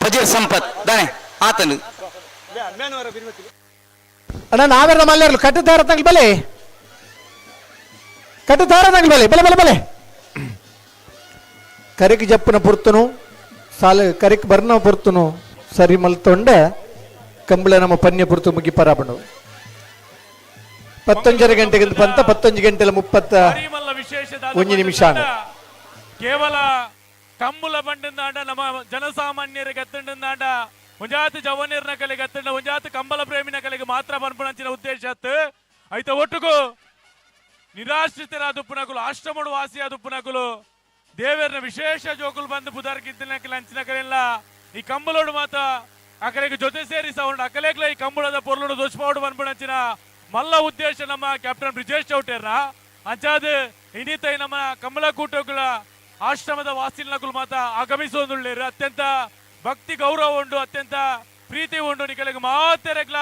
ಪಜೀರ್ ಸಂಪತ್ ದಾನೆ ಆತನು ಅಣ್ಣ ನಾವೆಲ್ಲ ಮಲ್ಲೇರ್ಲು ಕಟ್ಟುತ್ತಾರ ತಂಗ್ಲಿ ಬಲೆ ಕಟ್ಟುತ್ತಾರ ತಂಗ್ಲಿ ಬಲೆ ಬಲೆ ಬಲೆ ಬಲೆ ಕರಿಕ್ ಜಪ್ಪನ ಪುರ್ತನು ಸಾಲ ಕರಿಕ್ ಬರ್ನ ಪುರ್ತನು ಸರಿ ಮಲ್ತೊಂಡೆ ಕಂಬಳ ನಮ್ಮ ಪನ್ಯ ಪುರ್ತು ಮುಗಿ ಪರಾಬಂಡು 11:30 ಗಂಟೆಗೆ ಪಂತ 11 ಗಂಟೆ 31 ನಿಮಿಷ. ಕೇವಲ ಕಂಬುಲ ಬಂಡಂದಾಂಡ ನಮ್ಮ ಜನಸಾಮಾನ್ಯರಿಗೆ ಗತ್ತಂಡಂದಾಂಡ ಒಂಜಾತ ಜವನಿರ್ನ ಕಲೆಗೆ ಗತ್ತಂಡ ಒಂಜಾತ ಕಂಬಲ ಪ್ರೇಮಿನ ಕಲೆಗೆ ಮಾತ್ರ ಬನ್ಪಣಂಚಿನ ಉದ್ದೇಶ ಐತ ಒಟ್ಟುಗು ನಿರಾಶ್ರಿತರಾದ ಉಪ್ಪುನಕುಲು ಆಶ್ರಮಡು ವಾಸಿಯಾದ ಉಪ್ಪುನಕುಲು ದೇವರನ ವಿಶೇಷ ಜೋಕುಲು ಬಂದು ಬುಧಾರ್ಕಿದ್ದನಕಲೆ ಅಂಚಿನ ಕಲೆಲ್ಲ ಈ ಕಂಬಲೋಡು ಮಾತ್ರ ಅಕಲೆಗೆ ಜೊತೆ ಸೇರಿಸ ಅವನು ಅಕಲೆಗ್ಲ ಈ ಕಂಬಳದ ಪೊರ್ಲುಡು ದೋಷಪಾಡು ಬನ್ಪಣಂಚಿನ ಮಲ್ಲ ಉದ್ದೇಶ ನಮ್ಮ ಕ್ಯಾಪ್ಟನ್ ಬ್ರಿಜೇಶ್ ಚೌಟೇರ್ನ ಅಂಚಾದ ಇನ್ನಿತ ನಮ್ಮ ಕಂಬಳಕೂಟಗಳ ಆಶ್ರಮದ ವಾಸಿಲ್ನಕುಲು ಮಾತ್ರ ಆಗಮಿಸುವುದುಳ್ಳೇರು ಅತ್ಯಂತ ಭಕ್ತಿ ಗೌರವ ಉಂಡು ಅತ್ಯಂತ ಪ್ರೀತಿ ಉಂಡು ನಿಕಲೆಗೆ ಮಾತೆರೆಗ್ಲ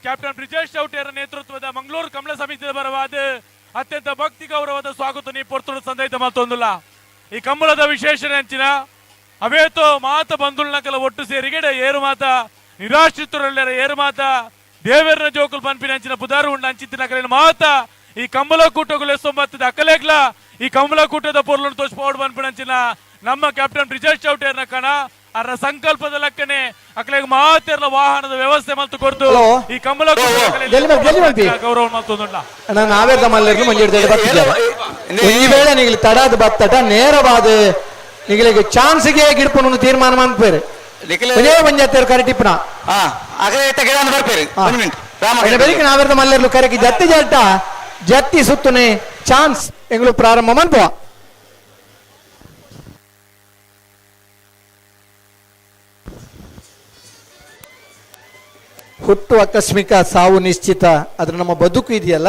ಕ್ಯಾಪ್ಟನ್ ಬ್ರಿಜೇಶ್ ಚೌಟೇರ ನೇತೃತ್ವದ ಮಂಗಳೂರು ಕಮಲ ಸಮಿತಿಯ ಪರವಾದ ಅತ್ಯಂತ ಭಕ್ತಿ ಗೌರವದ ಸ್ವಾಗತ ನೀ ಪೊರ್ತುಡು ಸಂದೈತ ಮತ್ತೊಂದುಲ್ಲ. ಈ ಕಂಬಳದ ವಿಶೇಷ ನೆಂಚಿನ ಅವೇತೋ ಮಾತ ಬಂದುಳ್ನಕಲ ಒಟ್ಟು ಸೇರಿಗೆಡೆ ಏರು ಮಾತ ನಿರಾಶ್ರಿತರಲ್ಲರ ಏರು ಮಾತ ದೇವರನ ಜೋಕುಲ್ ಪನ್ಪಿನ ಅಂಚಿನ ಪುದಾರು ಉಂಡು ಅಂಚಿತ್ತಿನ ಕಲೆನ ಮಾತ ಈ ಕಂಬಳ ಕೂಟಗಳು ಎಷ್ಟೊಂಬತ್ತದ ಅಕ್ಕಲೇಗ್ಲ ಈ ಕಂಬಳ ಕೂಟದ ಪೊರ್ಲನ್ನು ತೋಚ್ಪಾಡು ಪನ್ಪಿನ ಅಂಚಿನ ನಮ್ಮ ಕ್ಯಾಪ್ಟನ್ ಬ್ರಿಜೇಶ್ ಚೌಟೇರ್ನ ಕಣ ಅರ ಸಂಕಲ್ಪದ ಲಕ್ಕನೆ ಅಕಲೆಗ್ ಮಾತೆರ್ಲ ವಾಹನದ ವ್ಯವಸ್ಥೆ ಮಲ್ತು ಕೊರ್ತು ಈ ಕಂಬಳ ಗೌರವ ಮಲ್ತೊಂದುಂಡ. ನಾವೇರ್ದ ಮಲ್ಲೆರ್ಲು ಮಂಜೇರ್ದ ಈ ವೇಳೆ ನಿಗಲಿ ತಡಾದ ಬತ್ತಟ ನೇರವಾದ ನಿಗಲಿಗೆ ಚಾನ್ಸ್ಗೆ ಗಿಡ್ಪನು ತೀರ್ಮಾನ ಮಾಡ್ಪೇರು ಒಂಜಾತೇರು ಕರೆ ಟಿಪ್ಪಣ ನಾವೇರ್ದ ಮಲ್ಲೆರ್ಲು ಕರೆಗೆ ಜತ್ತಿ ಜಟ್ಟ ಜತ್ತಿ ಸುತ್ತನೆ ಚಾನ್ಸ್ ಎಂಗಳು ಪ್ರಾರಂಭ ಮನ್ಪುವ. ಹುಟ್ಟು ಆಕಸ್ಮಿಕ, ಸಾವು ನಿಶ್ಚಿತ. ಆದರೆ ನಮ್ಮ ಬದುಕು ಇದೆಯಲ್ಲ,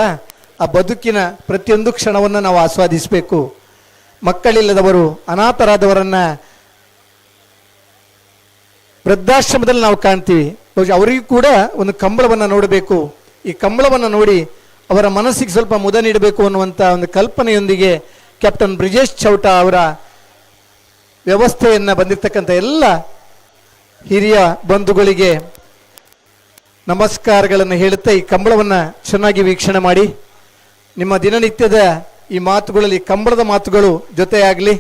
ಆ ಬದುಕಿನ ಪ್ರತಿಯೊಂದು ಕ್ಷಣವನ್ನು ನಾವು ಆಸ್ವಾದಿಸಬೇಕು. ಮಕ್ಕಳಿಲ್ಲದವರು, ಅನಾಥರಾದವರನ್ನು ವೃದ್ಧಾಶ್ರಮದಲ್ಲಿ ನಾವು ಕಾಣ್ತೀವಿ. ಬಹುಶಃ ಅವರಿಗೂ ಕೂಡ ಒಂದು ಕಂಬಳವನ್ನು ನೋಡಬೇಕು. ಈ ಕಂಬಳವನ್ನು ನೋಡಿ ಅವರ ಮನಸ್ಸಿಗೆ ಸ್ವಲ್ಪ ಮುದ ನೀಡಬೇಕು ಅನ್ನುವಂಥ ಒಂದು ಕಲ್ಪನೆಯೊಂದಿಗೆ ಕ್ಯಾಪ್ಟನ್ ಬ್ರಿಜೇಶ್ ಚೌಟ ಅವರ ವ್ಯವಸ್ಥೆಯನ್ನು ಬಂದಿರತಕ್ಕಂಥ ಎಲ್ಲ ಹಿರಿಯ ಬಂಧುಗಳಿಗೆ ನಮಸ್ಕಾರಗಳನ್ನು ಹೇಳುತ್ತಾ ಈ ಕಂಬಳವನ್ನು ಚೆನ್ನಾಗಿ ವೀಕ್ಷಣೆ ಮಾಡಿ. ನಿಮ್ಮ ದಿನನಿತ್ಯದ ಈ ಮಾತುಗಳಲ್ಲಿ ಕಂಬಳದ ಮಾತುಗಳು ಜೊತೆಯಾಗಲಿ.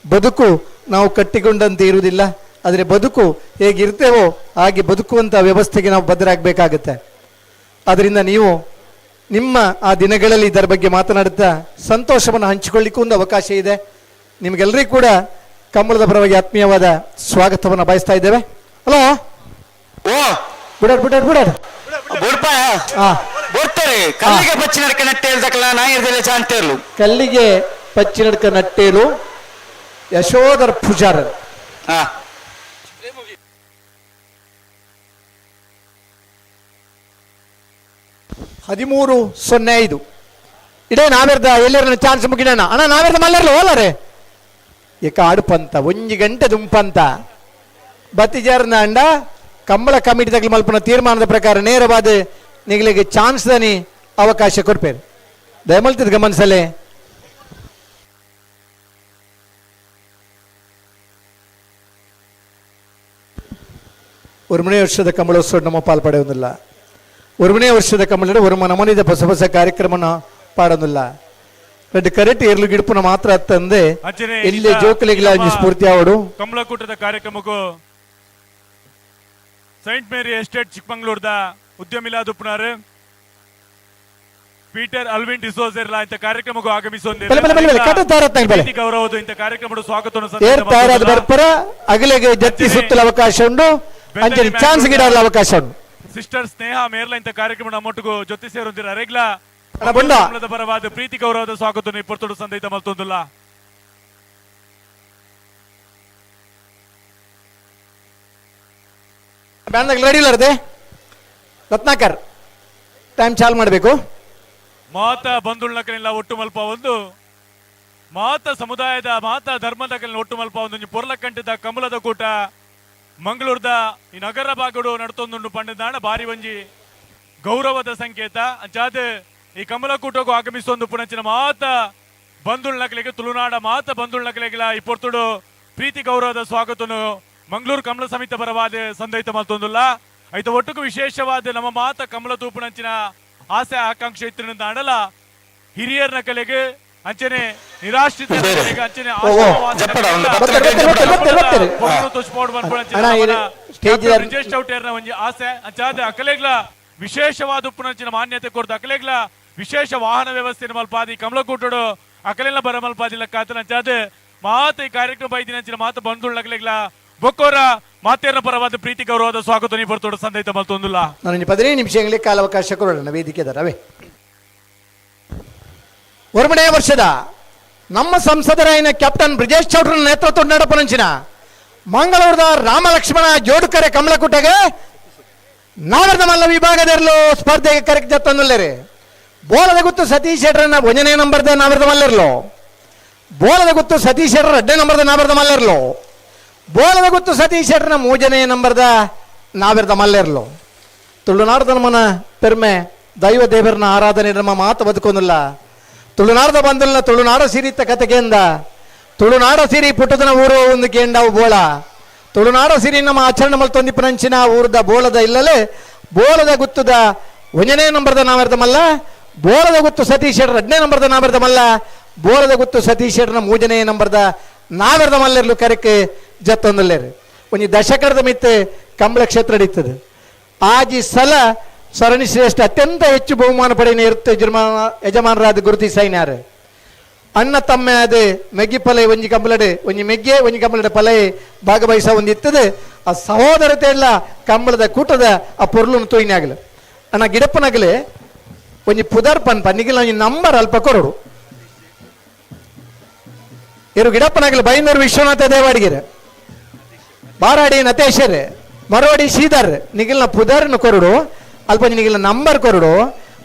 ಬದುಕು ನಾವು ಕಟ್ಟಿಕೊಂಡಂತೆ ಇರುವುದಿಲ್ಲ, ಆದರೆ ಬದುಕು ಹೇಗಿರ್ತೇವೋ ಹಾಗೆ ಬದುಕುವಂಥ ವ್ಯವಸ್ಥೆಗೆ ನಾವು ಬದ್ಧರಾಗಬೇಕಾಗತ್ತೆ. ಆದ್ದರಿಂದ ನೀವು ನಿಮ್ಮ ಆ ದಿನಗಳಲ್ಲಿ ಇದರ ಬಗ್ಗೆ ಮಾತನಾಡುತ್ತಾ ಸಂತೋಷವನ್ನು ಹಂಚಿಕೊಳ್ಳಿಕ್ಕೂ ಒಂದು ಅವಕಾಶ ಇದೆ. ನಿಮಗೆಲ್ಲರಿಗೂ ಕೂಡ ಕಂಬಳದ ಪರವಾಗಿ ಆತ್ಮೀಯವಾದ ಸ್ವಾಗತವನ್ನು ಬಯಸ್ತಾ ಇದ್ದೇವೆ. ಹಲೋ, ಬಿಡಾಡ್ ಬಿಡಾಡ್ ಬಿಡಾಡ್ ಕಲ್ಲಿಗೆ ಪಚ್ಚಿನಡ್ಕ ನಟ್ಟೇಲು ಯಶೋಧರ್ ಪೂಜಾರ್. 13:05 ಇಡೇ ನಾವೆರ್ದ ಎಲ್ಲರ ಚಾನ್ಸ್ ಮುಗಿಡೋಣ ಅಣ್ಣ. ನಾವೆರ್ದ ಮಲ್ಲರ್ಲು ಹೋಲಾರೆ ಏಕ ಆಡುಪಂತ ಒಂಜಿ ಗಂಟೆ ದುಂಪಂತ ಬತ್ತಿಜಾರನ ಅಂಡ ಕಂಬಳ ಕಮಿಟಿ ತಗಲಿ ಮಲ್ಪನ ತೀರ್ಮಾನದ ಪ್ರಕಾರ ನೇರವಾದ ನಿಗಳಿಗೆ ಚಾನ್ಸ್ ದನಿ ಅವಕಾಶ ಕೊಡ್ಪೇರು. ದಯಮಲ್ತಿದ್ ಗಮನಿಸಲೇ. ಒರ್ಮನೇ ವರ್ಷದ ಕಂಬಳೋತ್ಸವ ನಮ್ಮ ಪಾಲ್ಪಡೆಯೋದಿಲ್ಲ. ಒರ್ಮನೇ ವರ್ಷದ ಕಂಬಳ ಒರ್ಮ ನಮನಿದ ಹೊಸ ಹೊಸ ಕಾರ್ಯಕ್ರಮನ ಪಾಡೋದಿಲ್ಲ. ರೆಡ್ ಕರೆಕ್ಟ್ ಏರ್ಲು ಗಿಡಪುನ ಮಾತ್ರ ಅತ್ತಂದೆ ಇಲ್ಲಿ ಜೋಕಲಿಗಳ ಸ್ಫೂರ್ತಿ ಅವಡು. ಕಂಬಳಕೂಟದ ಕಾರ್ಯಕ್ರಮಕ್ಕೂ Saint Mary estate ಚಿಕ್ಕಮಂಗ್ಳೂರ್ದ ಉದ್ಯಮಿಲಾ ದುಪ್ಪನಾರು ಪೀಟರ್ ಅಲ್ವಿನ್ ಡಿಸೋಜೆರ್ಲಾ ಇಂಥ ಕಾರ್ಯಕ್ರಮಕ್ಕೂ ಆಗಮಿಸುವ ಗೌರವದ ಇಂಥ ಕಾರ್ಯಕ್ರಮದ ಸ್ವಾಗತವನ್ನು ಅಗಲಿಗೆ ಜತ್ತಿ ಸುತ್ತಲ ಅವಕಾಶ ಉಂಟು, ಅಂಚನೆ ಚಾನ್ಸ್ ಗಿಡಲ ಅವಕಾಶ ಉಂಟು. ಸಿಸ್ಟರ್ ಸ್ನೇಹ ಮೇರ್ಲಾ ಇಂಥ ಕಾರ್ಯಕ್ರಮ ನಮ್ಮೊಟ್ಟಿಗೂ ಜೊತೆ ಸೇರುವಂತಿರ ಅರೆಗ್ಲಾ ಪರವಾದ ಪ್ರೀತಿ ಗೌರವದ ಸ್ವಾಗತ ಪೊರ್ತುಡು ಸಂದೈತ ಮಲ್ತೊಂದುಲ್ಲ. ರೆಡಿ ಇಲ್ಲದೆ ರತ್ನಾಕರ್ ಟೈಮ್ ಚಾಲು ಮಾಡಬೇಕು. ಮಾತಾ ಬಂಧುಳ್ನಕಲಿಲ್ಲ ಒಟ್ಟು ಮಲ್ಪ ಒಂದು ಮಾತಾ ಸಮುದಾಯದ ಮಾತಾ ಧರ್ಮದ ಕಲಿನ ಒಟ್ಟು ಮಲ್ಪ ಒಂದು ಪೊರ್ಲಕಂಠದ ಕಮಲದ ಕೂಟ ಮಂಗಳೂರದ ಈ ನಗರ ಭಾಗಡು ನಡ್ತೊಂದುಂಡು ಪಂಡದಾಣ ಬಾರಿ ಒಂಜಿ ಗೌರವದ ಸಂಕೇತ. ಅಂಚಾದ ಈ ಕಮಲಕೂಟಕ್ಕೂ ಆಗಮಿಸೊಂದು ಪುಣಚಿನ ಮಾತಾ ಬಂಧುಳ್ನಕಲಿಗೆ ತುಳುನಾಡ ಮಾತಾ ಬಂಧುಳ್ನಕಲಿಗೆಲ್ಲ ಈ ಪೊರ್ತುಡು ಪ್ರೀತಿ ಗೌರವದ ಸ್ವಾಗತನು ಮಂಗಳೂರು ಕಮಲ ಸಮಿತಿ ಪರವಾದ ಸಂದೈತ ಮಲ್ತೊಂದುಲ್ಲ. ಐತ ಒಟ್ಟುಕು ವಿಶೇಷವಾದ ನಮ್ಮ ಮಾತ ಕಮಲ ತೂಪುಣಂಚಿನ ಆಸೆ ಆಕಾಂಕ್ಷೆ ಇತ್ತಿನಿಂದ ಅಡಲ ಹಿರಿಯರ್ನ ಕಲೆಗೆ ಅಂಚನೆ ನಿರಾಶ್ರಿತ ಅಂಚನೆ ಬ್ರಿಜೇಶ್ ಚೌಟೇರ್ನ ಒಂಜಿ ಆಸೆ ಅಂಚಾದ ಅಕಲೆಗ್ಲ ವಿಶೇಷವಾದ ಉಪ್ಪುನಂಚಿನ ಮಾನ್ಯತೆ ಕೊಡ್ದು ಅಕಲೆಗ್ಲ ವಿಶೇಷ ವಾಹನ ವ್ಯವಸ್ಥೆ ಮಲ್ಪಾದಿ ಕಮಲಕೂಟಡು ಅಕಲೆಲ್ಲ ಬರ ಮಲ್ಪಾದಿ ಲೆಕ್ಕಾತನ ಅಂಚಾದ ಮಾತು ಈ ಕಾರ್ಯಕ್ರಮ ಬೈದಿನಂಚಿನ ಮಾತು ಬಂಧುಳ್ನಕಲೆಗ್ಲ ಬೊಕ್ಕೋರ ಮಾತೇರ್ನ ಪರವಾದ ಪ್ರೀತಿ ಗೌರವದ ಸ್ವಾಗತ ನೀ ಬರ್ತೋಡು ಸಂದೈತ ಮಲ್ತೊಂದುಲ್ಲ. ನಾನು 15 ನಿಮಿಷಗಳಿಗೆ ಕಾಲಾವಕಾಶ ಕೊಡೋಣ ವೇದಿಕೆ ದರವೇ. ಒರ್ಮನೇ ವರ್ಷದ ನಮ್ಮ ಸಂಸದರಾಯಿನ ಕ್ಯಾಪ್ಟನ್ ಬ್ರಿಜೇಶ್ ಚೌಡ್ರನ ನೇತೃತ್ವ ನಡಪನಂಚಿನ ಮಂಗಳೂರದ ರಾಮಲಕ್ಷ್ಮಣ ಜೋಡುಕರೆ ಕಮಲಕೂಟಗೆ ನಾವರ್ದ ಮಲ್ಲ ವಿಭಾಗದಲ್ಲೂ ಸ್ಪರ್ಧೆಗೆ ಕರೆಕ್ಟ್ ಜತ್ತೊಂದುಲ್ಲೇರಿ. ಬೋಲದ ಗುತ್ತು ಸತೀಶ್ ಶೆಟ್ಟರನ್ನ ಒಂದನೇ ನಂಬರ್ದ ನಾವರ್ದ ಮಲ್ಲರ್ಲು, ಬೋಲದ ಗುತ್ತು ಸತೀಶ್ ಶೆಟ್ಟರ್ ಎರಡನೇ ನಂಬರ್ದ ನಾವರ್ದ ಮಲ್ಲರ್ಲು, ಬೋಲದ ಗುತ್ತು ಸತೀಶ್ ಶೆಟ್ಟರ್ನ ಮೂಜನೇ ನಂಬರ್ದ ನಾವೆರ್ದ ಮಲ್ಲೆರ್ಲು. ತುಳುನಾಡದ ನಮ್ಮನ ಪೆರ್ಮೆ ದೈವ ದೇವರನ್ನ ಆರಾಧನೆ ನಮ್ಮ ಮಾತು ಬದುಕೊಂದಿಲ್ಲ. ತುಳುನಾಡದ ಬಂದಿಲ್ಲ ತುಳುನಾಡ ಸಿರಿತ ಕತೆಗೆಂದ ತುಳುನಾಡ ಸಿರಿ ಪುಟ್ಟದನ ಊರು ಒಂದು ಕೇಂಡವು ಬೋಳ ತುಳುನಾಡ ಸಿರಿ ನಮ್ಮ ಆಚರಣೆ ಮಲ್ತೊಂದಿಪ್ಪನಂಚಿನ ಊರದ ಬೋಳದ ಇಲ್ಲಲೇ ಬೋಳದ ಗುತ್ತದ ಒಂದನೇ ನಂಬರ್ದ ನಾವೆರ್ದ ಮಲ್ಲ, ಬೋಳದ ಗುತ್ತು ಸತೀಶ್ ಶೆಟ್ಟರ್ ಎರಡನೇ ನಂಬರ್ದ ನಾವೆರ್ದ ಮಲ್ಲ, ಬೋಳದ ಗುತ್ತು ಸತೀಶ್ ಶೆಟ್ಟರ್ನ ಮೂಜನೇ ನಂಬರ್ದ ನಾವೆರ್ದ ಮಲ್ಲೆರ್ಲು ಕರೆಕ್ ಜತ್ತೊಂದುಲ್ಲೇರು. ಒಂಜಿ ದಶಕರದ ಮಿತ್ತೆ ಕಂಬಳ ಕ್ಷೇತ್ರ ನಡೀತದೆ. ಆಜಿ ಸಲ ಸರಣಿ ಶ್ರೇಷ್ಠ ಅತ್ಯಂತ ಹೆಚ್ಚು ಬಹುಮಾನ ಪಡೆಯ ಇರುತ್ತೆ ಯಜಮಾನರಾದ ಗುರುತಿ ಸೈನ್ಯಾರು. ಅಣ್ಣ ತಮ್ಮೆ ಅದೇ ಮೆಗ್ಗಿ ಪಲೆ ಒಂಜಿ ಕಂಬಲಡೆ ಒಂಜಿ ಮೆಗ್ಗೆ ಒಂಜಿ ಕಂಬಲಡೆ ಪಲೆ ಭಾಗವಹಿಸ ಒಂದು ಇತ್ತದೆ. ಆ ಸಹೋದರತೆ ಎಲ್ಲ ಕಂಬಳದ ಕೂಟದ ಆ ಪೊರ್ಲುನು ತೋಯ್ನಾಗಲು ಅಣ್ಣ ಗಿಡಪ್ಪನಾಗಲೇ ಒಂಜಿ ಪುದರ್ ಪನ್ಪ ನಿಗಿಲ ಒಂಜಿ ನಂಬರ್ ಅಲ್ಪ ಕೊರಡು. ಇರು ಗಿಡಪ್ಪನಾಗಲಿ ಬೈಂದೂರು ವಿಶ್ವನಾಥ ದೇವಾಡಿಗೆರೆ, ಬಾರಾಡಿ ನತೇಶರ್, ಮರೋಡಿ ಶ್ರೀಧರ್ ನಿಗಿಲ್ನ ಪುದರ್ನ ಕೊರಡು, ಅಲ್ಪ ಒಂಜಿ ನಿಗಿಲ್ನ ನಂಬರ್ ಕೊರಡು.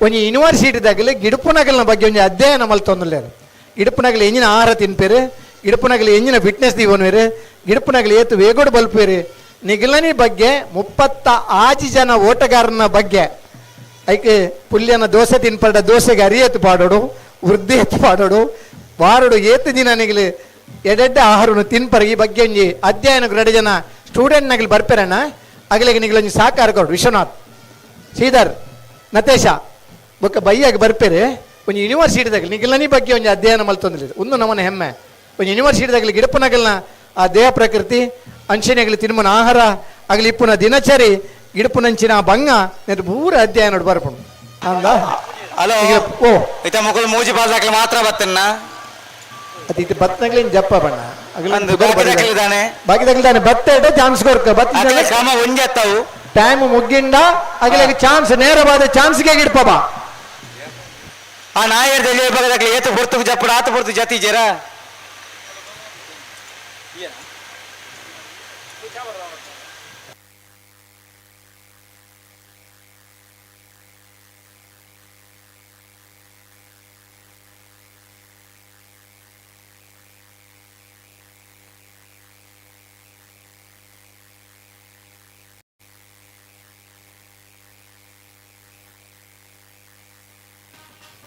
ಒಂಜಿ ಯೂನಿವರ್ಸಿಟಿದಾಗಲಿ ಗಿಡಪುನಗಲ್ನ ಬಗ್ಗೆ ಒಂಜಿ ಅಧ್ಯಯನ ಮಲ್ತೊಂದುಲ್ಲೇರು. ಗಿಡಪುನಗಲಿ ಎಂಜಿನ ಆಹಾರ ತಿನ್ಪೇರು, ಗಿಡಪುನಗಲಿ ಎಂಜಿನ ಫಿಟ್ನೆಸ್ ದೀವನ್ವೇರು, ಗಿಡಪುನಗಲಿ ಏತು ವೇಗೋಡು ಬಲ್ಪೇರು, ನಿಗಿಲನಿ ಬಗ್ಗೆ 36 ಜನ ಓಟಗಾರನ ಬಗ್ಗೆ ಐಕೆ ಪುಲ್ಯನ ದೋಸೆ ತಿನ್ಪಡ ದೋಸೆಗೆ ಅರಿಯೇತು ಪಾಡೋಡು, ವೃದ್ಧಿ ಎತ್ತು ಪಾಡೋಡು, ವಾರಡು ಏತು ದಿನ ನಿಗಲಿ ಎಡೆಡ್ಡೆ ಆಹಾರನು ತಿನ್ಪರ. ಈ ಬಗ್ಗೆ ಒಂಜಿ ಅಧ್ಯಯನ ಎರಡು ಜನ ಸ್ಟೂಡೆಂಟ್ ನಗಲಿ ಬರ್ಪೇರಣ್ಣ, ಅಗಲಿಗೆ ನಿಗಲೊಂಜಿ ಸಹಕಾರ ಕೊಡು. ವಿಶ್ವನಾಥ್, ಶ್ರೀಧರ್, ನತೇಶ ಬೊಕ್ಕ ಬೈಯಾಗಿ ಬರ್ಪೇರೆ. ಒಂಜಿ ಯೂನಿವರ್ಸಿಟಿದಾಗಲಿ ನಿಗಲನಿ ಬಗ್ಗೆ ಒಂಜಿ ಅಧ್ಯಯನ ಮಲ್ತೊಂದಿಲ್ಲ, ಒಂದು ನಮ್ಮನ ಹೆಮ್ಮೆ. ಒಂಜಿ ಯೂನಿವರ್ಸಿಟಿದಾಗಲಿ ಗಿಡಪನಗಲ್ನ ಆ ದೇಹ ಪ್ರಕೃತಿ ಅಂಚೆನೆಗಲಿ ತಿನ್ಮನ ಆಹಾರ ಆಗಲಿ ಇಪ್ಪುನ ದಿನಚರಿ ಗಿಡಪುನಂಚಿನ ಬಂಗ ನೆಟ್ ಪೂರ ಅಧ್ಯಯನ ಬರ್ಪುಂಡು. ಅಂದ ಹಲೋ ಓ ಇತ ಮುಕುಲು ಮೂಜಿ ಪಾಲ್ದಾಕ್ಲೆ ಮಾತ್ರ ಬತ್ತನ್ನ ಅದು ಇದು ಬತ್ತನಗ್ಲಿನ್ ಜಪ್ಪ ಬಣ್ಣ ಬಾಕಿ ಬಾಕಿ ಬತ್ತೆ ಚಾನ್ಸ್ ಕೊರ್ಕ ಬತ್ತ ಕ್ರಮ ಒಂಜತ್ತಾವು ಟೈಮ್ ಮುಗ್ಗಿಂಡ ಅಗಲಿಗೆ ಚಾನ್ಸ್ ನೇರವಾದ ಚಾನ್ಸ್ಗೆ ಗಿಡಪ ಬಾ. ಆ ನಾಯರ್ ದೆಲ್ಲಿ ಏತು ಪೊರ್ತು ಜಪ್ಪಡು ಆತು ಪೊರ್ತು ಜತಿ ಜರ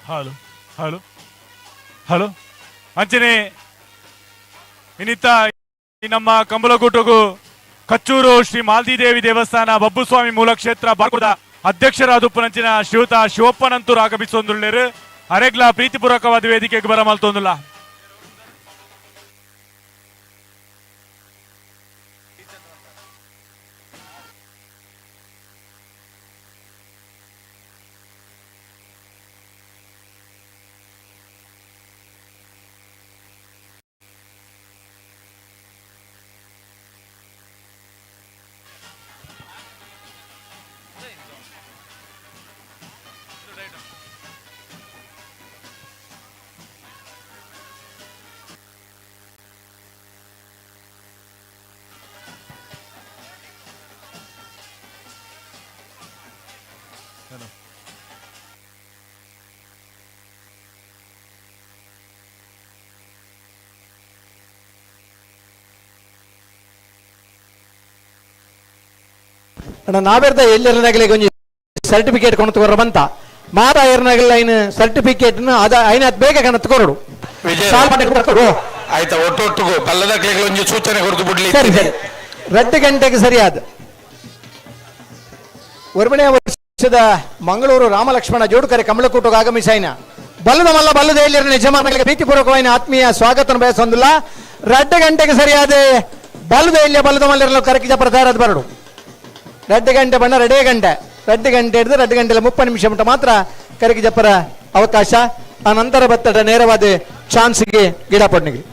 hello hello hello ಅಂಚನೆ ಇನ್ನಿತ್ತ ನಮ್ಮ ಕಂಬಳಗೂಟಗೂ ಕಚ್ಚೂರು ಶ್ರೀ ಮಾಲ್ದಿದೇವಿ ದೇವಸ್ಥಾನ ಬಬ್ಬುಸ್ವಾಮಿ ಮೂಲಕ್ಷೇತ್ರ ಬಾರ್ಕೂರ್ದ ಅಧ್ಯಕ್ಷರಾದ ಉಪ್ಪನಂಚಿನ ಶ್ರೀಯುತ ಶಿವಪ್ಪನಂತೂರು ಆಗಮಿಸೊಂದುಳ್ಳೇರು. ಅರೆಗ್ಲ ಪ್ರೀತಿಪೂರ್ವಕವಾದ ವೇದಿಕೆಗೆ ಬರಮಲ್ತೊಂದುಲ್ಲ. ಅಣ್ಣ ನಾವೆರ್ದ ಎಲ್ಲೆರನಾಗಲಿ ಒಂಜಿ ಸರ್ಟಿಫಿಕೇಟ್ ಕೊಂಡು ಬಂತ ಮಾತ ಎರನಾಗಲಿ ಐನ್ ಸರ್ಟಿಫಿಕೇಟ್ ಅದ ಐನ ಬೇಗ ಕಣತ್ಕೊರಡು. ಆಯ್ತಾ ಒಟ್ಟು ಒಟ್ಟಿಗೂ ಬಲ್ಲದ ಒಂಜಿ ಸೂಚನೆ ಕೊಡ್ತು ಬಿಡ್ಲಿ. ಸರಿ ಸರಿ, 2 ಗಂಟೆಗೆ ಸರಿಯಾದ ಒರ್ಮನೆ ವರ್ಷದ ಮಂಗಳೂರು ರಾಮಲಕ್ಷ್ಮಣ ಜೋಡುಕರೆ ಕಮಲಕೂಟకు ಆಗಮಿಸೈನ ಬಲ್ಲದ ಮಲ್ಲ ಬಲ್ಲದ ಎಲ್ಲಿರ ಯಜಮಾನಗಳಿಗೆ ಪ್ರೀತಿಪೂರ್ವಕವಾದ ಆತ್ಮೀಯ ಸ್ವಾಗತ ಬಯಸೊಂದಿಲ್ಲ. 2 ಗಂಟೆಗೆ ಸರಿಯಾದ ಬಲ್ಲದ ಎಲ್ಲಿಯ ಬಲ್ಲದ ಮಲ್ಲರಲ್ಲ ಕರಕಿಜ ಪ್ರಚಾರದ ಬರಡು. 2 ಗಂಟೆ ಬಣ್ಣ 2 ಗಂಟೆ 2 ಗಂಟೆ ಹಿಡಿದು 2 ಗಂಟೆ 30 ನಿಮಿಷ ಮಟ್ಟ ಮಾತ್ರ ಕರಕಿಜಪ್ಪರ ಅವಕಾಶ. ಆ ನಂತರ ಬತ್ತಡ ನೇರವಾದ ಚಾನ್ಸ್ಗೆ ಗಿಡಪಡ್ನಿಗೆ.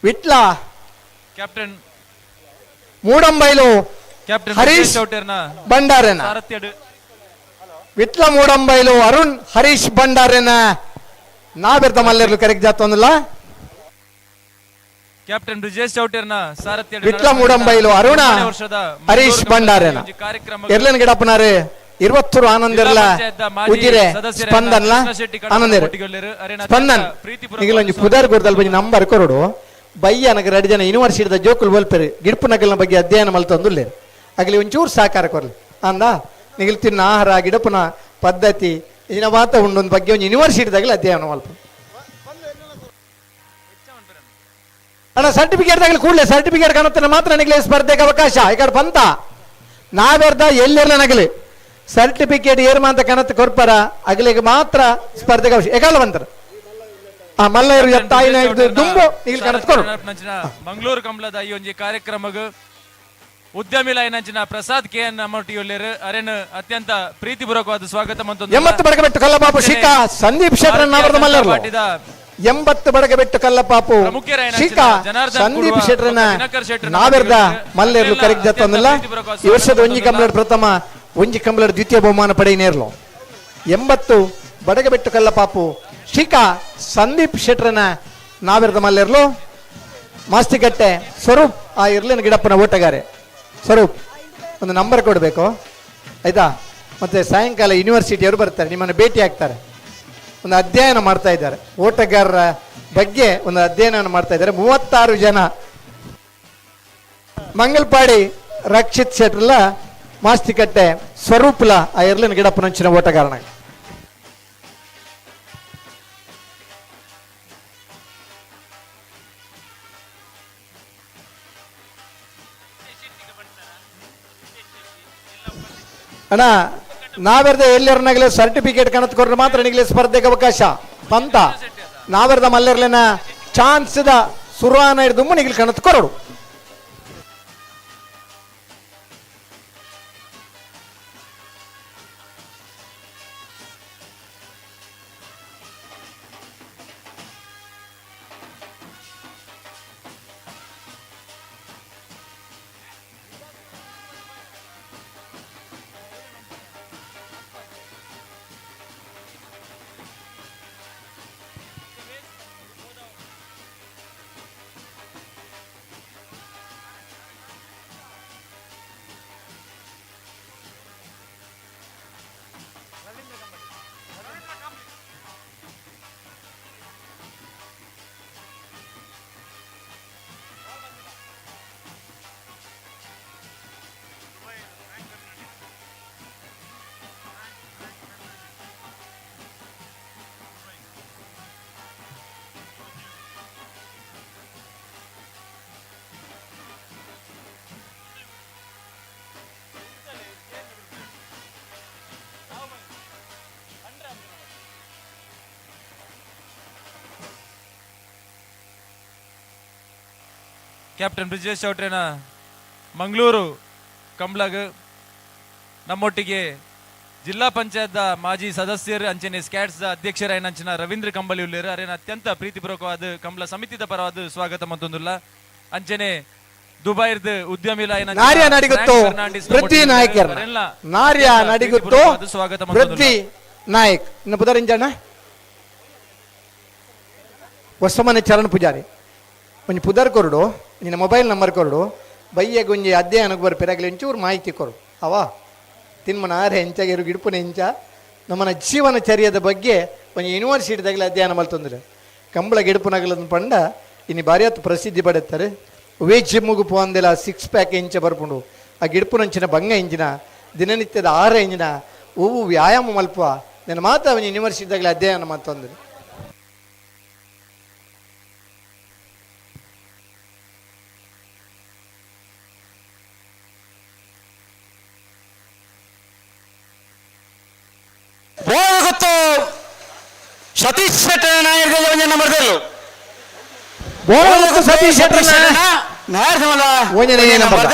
ವಿಟ್ಲ ಕ್ಯಾಪ್ಟನ್ ಮೂಡಂಬೈಲು ಕ್ಯಾಪ್ಟನ್ ಹರೀಶ್ ಭಂಡಾರನ, ವಿಟ್ಲ ಮೂಡಂಬೈಲು ಅರುಣ್ ಹರೀಶ್ ಭಂಡಾರನ ನಾವೆರ್ದ ಮಲ್ಲೆರ್ಲು ಕರೆಕ್ಟ್ ಜಾತೊಂದಿಲ್ಲ. ಕ್ಯಾಪ್ಟನ್ ಬ್ರಿಜೇಶ್ ಚೌಟೇರ್ನ ಸಾರಥ್ಯ ವಿಟ್ಲ ಮೂಡಂಬೈಲು ಅರುಣ ಹರೀಶ್ ಭಂಡಾರನ ಎರ್ಲನ್ ಗಿಡಪ್ಪನಾರು ಇರುವತ್ತೂರು ಆನಂದಿರ್ಲ ಉಜಿರೆ ಸ್ಪಂದನ್ಲ ಆನಂದಿರ ಸ್ಪಂದನ್ ನಿಗಲೊಂಜಿ ಪುದರ್ ಗುರ್ದಲ್ ಬಂಜಿ ನಂಬರ್ ಕೊರಡು. ಬಯ್ಯ ನಗರ 2 ಜನ ಯೂನಿವರ್ಸಿಟಿದ ಜೋಕುಲ್ ಬೋಲ್ಪೆರು ಗಿಡ್ಪು ನಗಲ್ನ ಬಗ್ಗೆ ಅಧ್ಯಯನ ಮಲ್ತೊಂದುಲ್ಲೇರು. ಅಗಲಿ ಒಂಚೂರು ಸಹಕಾರ ಕೊರ್ಲಿ ಅಂದ ನಿಗಲ್ ತಿನ್ನ ಆಹಾರ ಗಿಡಪುನ ಪದ್ಧತಿ ಇನ ಮಾತ ಉಂಡೊಂದು ಬಗ್ಗೆ ಒಂಜಿ ಯೂನಿವರ್ಸಿಟಿದಾಗಲಿ ಅಧ್ಯಯನ ಮಲ್ಪ. ಅಣ್ಣ ಸರ್ಟಿಫಿಕೇಟ್ ದಾಗಲಿ ಕೂಡಲೇ ಸರ್ಟಿಫಿಕೇಟ್ ಕಾಣುತ್ತೆ ಮಾತ್ರ ನನಗೆ ಸ್ಪರ್ಧೆಗೆ ಅವಕಾಶ. ಈ ಕಡೆ ಬಂತ ನಾವೆರ್ದ ಎಲ್ಲಿರ್ಲ ನಗಲಿ ಸರ್ಟಿಫಿಕೇಟ್ ಏರ್ಮ ಅಂತ ಕಣತ್ ಕೊರ್ಪರ ಅಗಲಿಗೆ ಮಾತ್ರ ಸ್ಪರ್ಧೆಗೆ ಅವಕಾಶ. ಏಕಾಲ ಬಂತಾರ ಆ ಮಲ್ಲರು ತಾಯಿನ ದುಂಬು ನಿಗಲ್ ಕಣತ್ ಕೊರು. ಮಂಗಳೂರು ಕಂಬಳದ ಈ ಒಂಜಿ ಕಾರ್ಯಕ್ರಮಗ್ ಉದ್ಯಮಿಲ ಏನಂಚಿನ ಪ್ರಸಾದ್ ಕೆ ಎನ್ ನಮ್ಮೊಟ್ಟಿಗೆ ಅರೆನ್ ಅತ್ಯಂತ ಪ್ರೀತಿಪೂರ್ವಕವಾದ ಸ್ವಾಗತ ಮತ್ತು 80 ಬಡಗಬೆಟ್ಟು ಕಲ್ಲಪಾಪು ಶಿಖಾ ಸಂದೀಪ್ ಶೆಟ್ಟರ್ ನಾವರದ ಮಲ್ಲರ್ಲು. 80 ಬಡಗಬೆಟ್ಟು ಕಲ್ಲಪಾಪು ಶಿಖಾ ಸಂದೀಪ್ ಶೆಟ್ಟರ್ನ ನಾವೆರ್ದ ಮಲ್ಲೇರ್ಲು ಕರೆಕ್ ಜತ್ತೊಂದಿಲ್ಲ. ಈ ವರ್ಷದ ಒಂಜಿ ಕಂಬಳಡ್ ಪ್ರಥಮ, ಒಂಜಿ ಕಂಬಳಡ್ ದ್ವಿತೀಯ ಬಹುಮಾನ ಪಡೆಯನೇರ್ಲು. 80 ಬಡಗಬೆಟ್ಟು ಕಲ್ಲಪಾಪು ಶಿಖಾ ಸಂದೀಪ್ ಶೆಟ್ಟರ್ನ ನಾವೆರ್ದ ಮಲ್ಲೇರ್ಲು. ಮಾಸ್ತಿಕಟ್ಟೆ ಸ್ವರೂಪ್ ಆ ಇರ್ಲಿನ ಗಿಡಪ್ಪನ ಓಟಗಾರೆ ಸ್ವರೂಪ್ ಒಂದು ನಂಬರ್ ಕೊಡಬೇಕು ಆಯಿತಾ. ಮತ್ತು ಸಾಯಂಕಾಲ ಯೂನಿವರ್ಸಿಟಿಯವರು ಬರ್ತಾರೆ, ನಿಮ್ಮನ್ನು ಭೇಟಿ ಆಗ್ತಾರೆ. ಒಂದು ಅಧ್ಯಯನ ಮಾಡ್ತಾ ಇದ್ದಾರೆ, ಓಟಗಾರರ ಬಗ್ಗೆ ಒಂದು ಅಧ್ಯಯನವನ್ನು ಮಾಡ್ತಾ ಇದ್ದಾರೆ. 36 ಜನ. ಮಂಗಲ್ಪಾಡಿ ರಕ್ಷಿತ್ ಶೆಟ್ರಲ್ಲ ಮಾಸ್ತಿಕಟ್ಟೆ ಸ್ವರೂಪ್ಲ ಆ ಎರ್ಲಿನ ಗಿಡಪ್ಪನಂಚಿನ ಓಟಗಾರನ. ಅಣ್ಣ ನಾವೆರ್ದ ಎಲ್ಲರನ್ನಾಗಲೇ ಸರ್ಟಿಫಿಕೇಟ್ ಕಣತ್ಕೊಟ್ರೆ ಮಾತ್ರ ನಿಗಲೇ ಸ್ಪರ್ಧೆಗೆ ಅವಕಾಶ. ಪಂತ ನಾವೆರ್ದ ಮಲ್ಲೆರ್ಲಿನ ಚಾನ್ಸ್ದ ಸುರುವಾನ ಹಿಡಿದು ನಿಗಲ್ ಕಣತ್ಕೊರಡು. ಕ್ಯಾಪ್ಟನ್ ಬ್ರಿಜೇಶ್ ಚೌಟ್ರಿನ ಮಂಗಳೂರು ಕಂಬ್ಳಗ್ ನಮ್ಮೊಟ್ಟಿಗೆ ಜಿಲ್ಲಾ ಪಂಚಾಯತ್ ಮಾಜಿ ಸದಸ್ಯರು ಅಂಚನೆ ಸ್ಕ್ಯಾಟ್ಸ್ ಅಧ್ಯಕ್ಷರಾಯನಂಚಿನ ರವೀಂದ್ರ ಕಂಬಳಿ ಉಳ್ಳೇರು ಅರೇನ ಅತ್ಯಂತ ಪ್ರೀತಿಪೂರ್ವಕವಾದ ಕಂಬಳ ಸಮಿತಿದ ಪರವಾದ ಸ್ವಾಗತ ಮತ್ತೊಂದುಲ್ಲ. ಅಂಚನೆ ದುಬೈರ್ದ ಉದ್ಯಮಿಲ ನಾರ್ಯ ನಡಿಗುತ್ತು ಪೃಥ್ವಿ ನಾಯಕರ್ ನಾರ್ಯ ನಡಿಗುತ್ತು ಸ್ವಾಗತ ಪೃಥ್ವಿ ನಾಯಕ್ ಇನ್ನು ಪುದರಿಂಜಣ್ಣ ಹೊಸಮನೆ ಚರಣ್ ಪೂಜಾರಿ ಒಂಜಿ ಪುದರ್ ಕೊರಡು, ನಿನ್ನ ಮೊಬೈಲ್ ನಂಬರ್ ಕೊರಡು, ಬಯ್ಯಗೆ ಒಂಜಿ ಅಧ್ಯಯನಕ್ಕೆ ಬರ್ಪಿರಾಗಲಿ ಒಂಚೂರು ಮಾಹಿತಿ ಕೊರು ಅವಾ ತಿನ್ಮನ ಆರೆ ಹೆಂಚಾಗಿ ಗಿಡ್ಪುನ ಹೆಂಚ ನಮ್ಮನ ಜೀವನ ಚರ್ಯದ ಬಗ್ಗೆ ಒಂಜಿ ಯೂನಿವರ್ಸಿಟಿದಾಗಲಿ ಅಧ್ಯಯನ ಮಲ್ತೊಂದ್ರೆ ಕಂಬಳ ಗಿಡ್ಪುನಗಲದ ಪಂಡ ಇನ್ನು ಭಾರಿ ಹೊತ್ತು ಪ್ರಸಿದ್ಧಿ ಪಡೆಯುತ್ತಾರೆ. ವೇ ಜಿಮ್ಮಿಗೆ ಪೋಂದೆಲ್ಲ 6 ಪ್ಯಾಕ್ ಇಂಚ ಬರ್ಪುಂಡು ಆ ಗಿಡ್ಪುನಂಚಿನ ಬಂಗ ಇಂಜಿನ ದಿನನಿತ್ಯದ ಆಹಾರ ಇಂಜಿನ ಹೂವು ವ್ಯಾಯಾಮ ಮಲ್ಪ ನನ್ನ ಮಾತ್ರ ಅವನ ಯೂನಿವರ್ಸಿಟಿದಾಗಲಿ ಅಧ್ಯಯನ ಮಲ್ತೊಂದ್ರೆ. ಗೊತ್ತು ಸತೀಶ್ ಶೆಟ್ಟರ್ ನಾಯಕರ ನಂಬರ್ ಸತೀಶ್ ಶೆಟ್ಟರ್ ನಂಬರ್.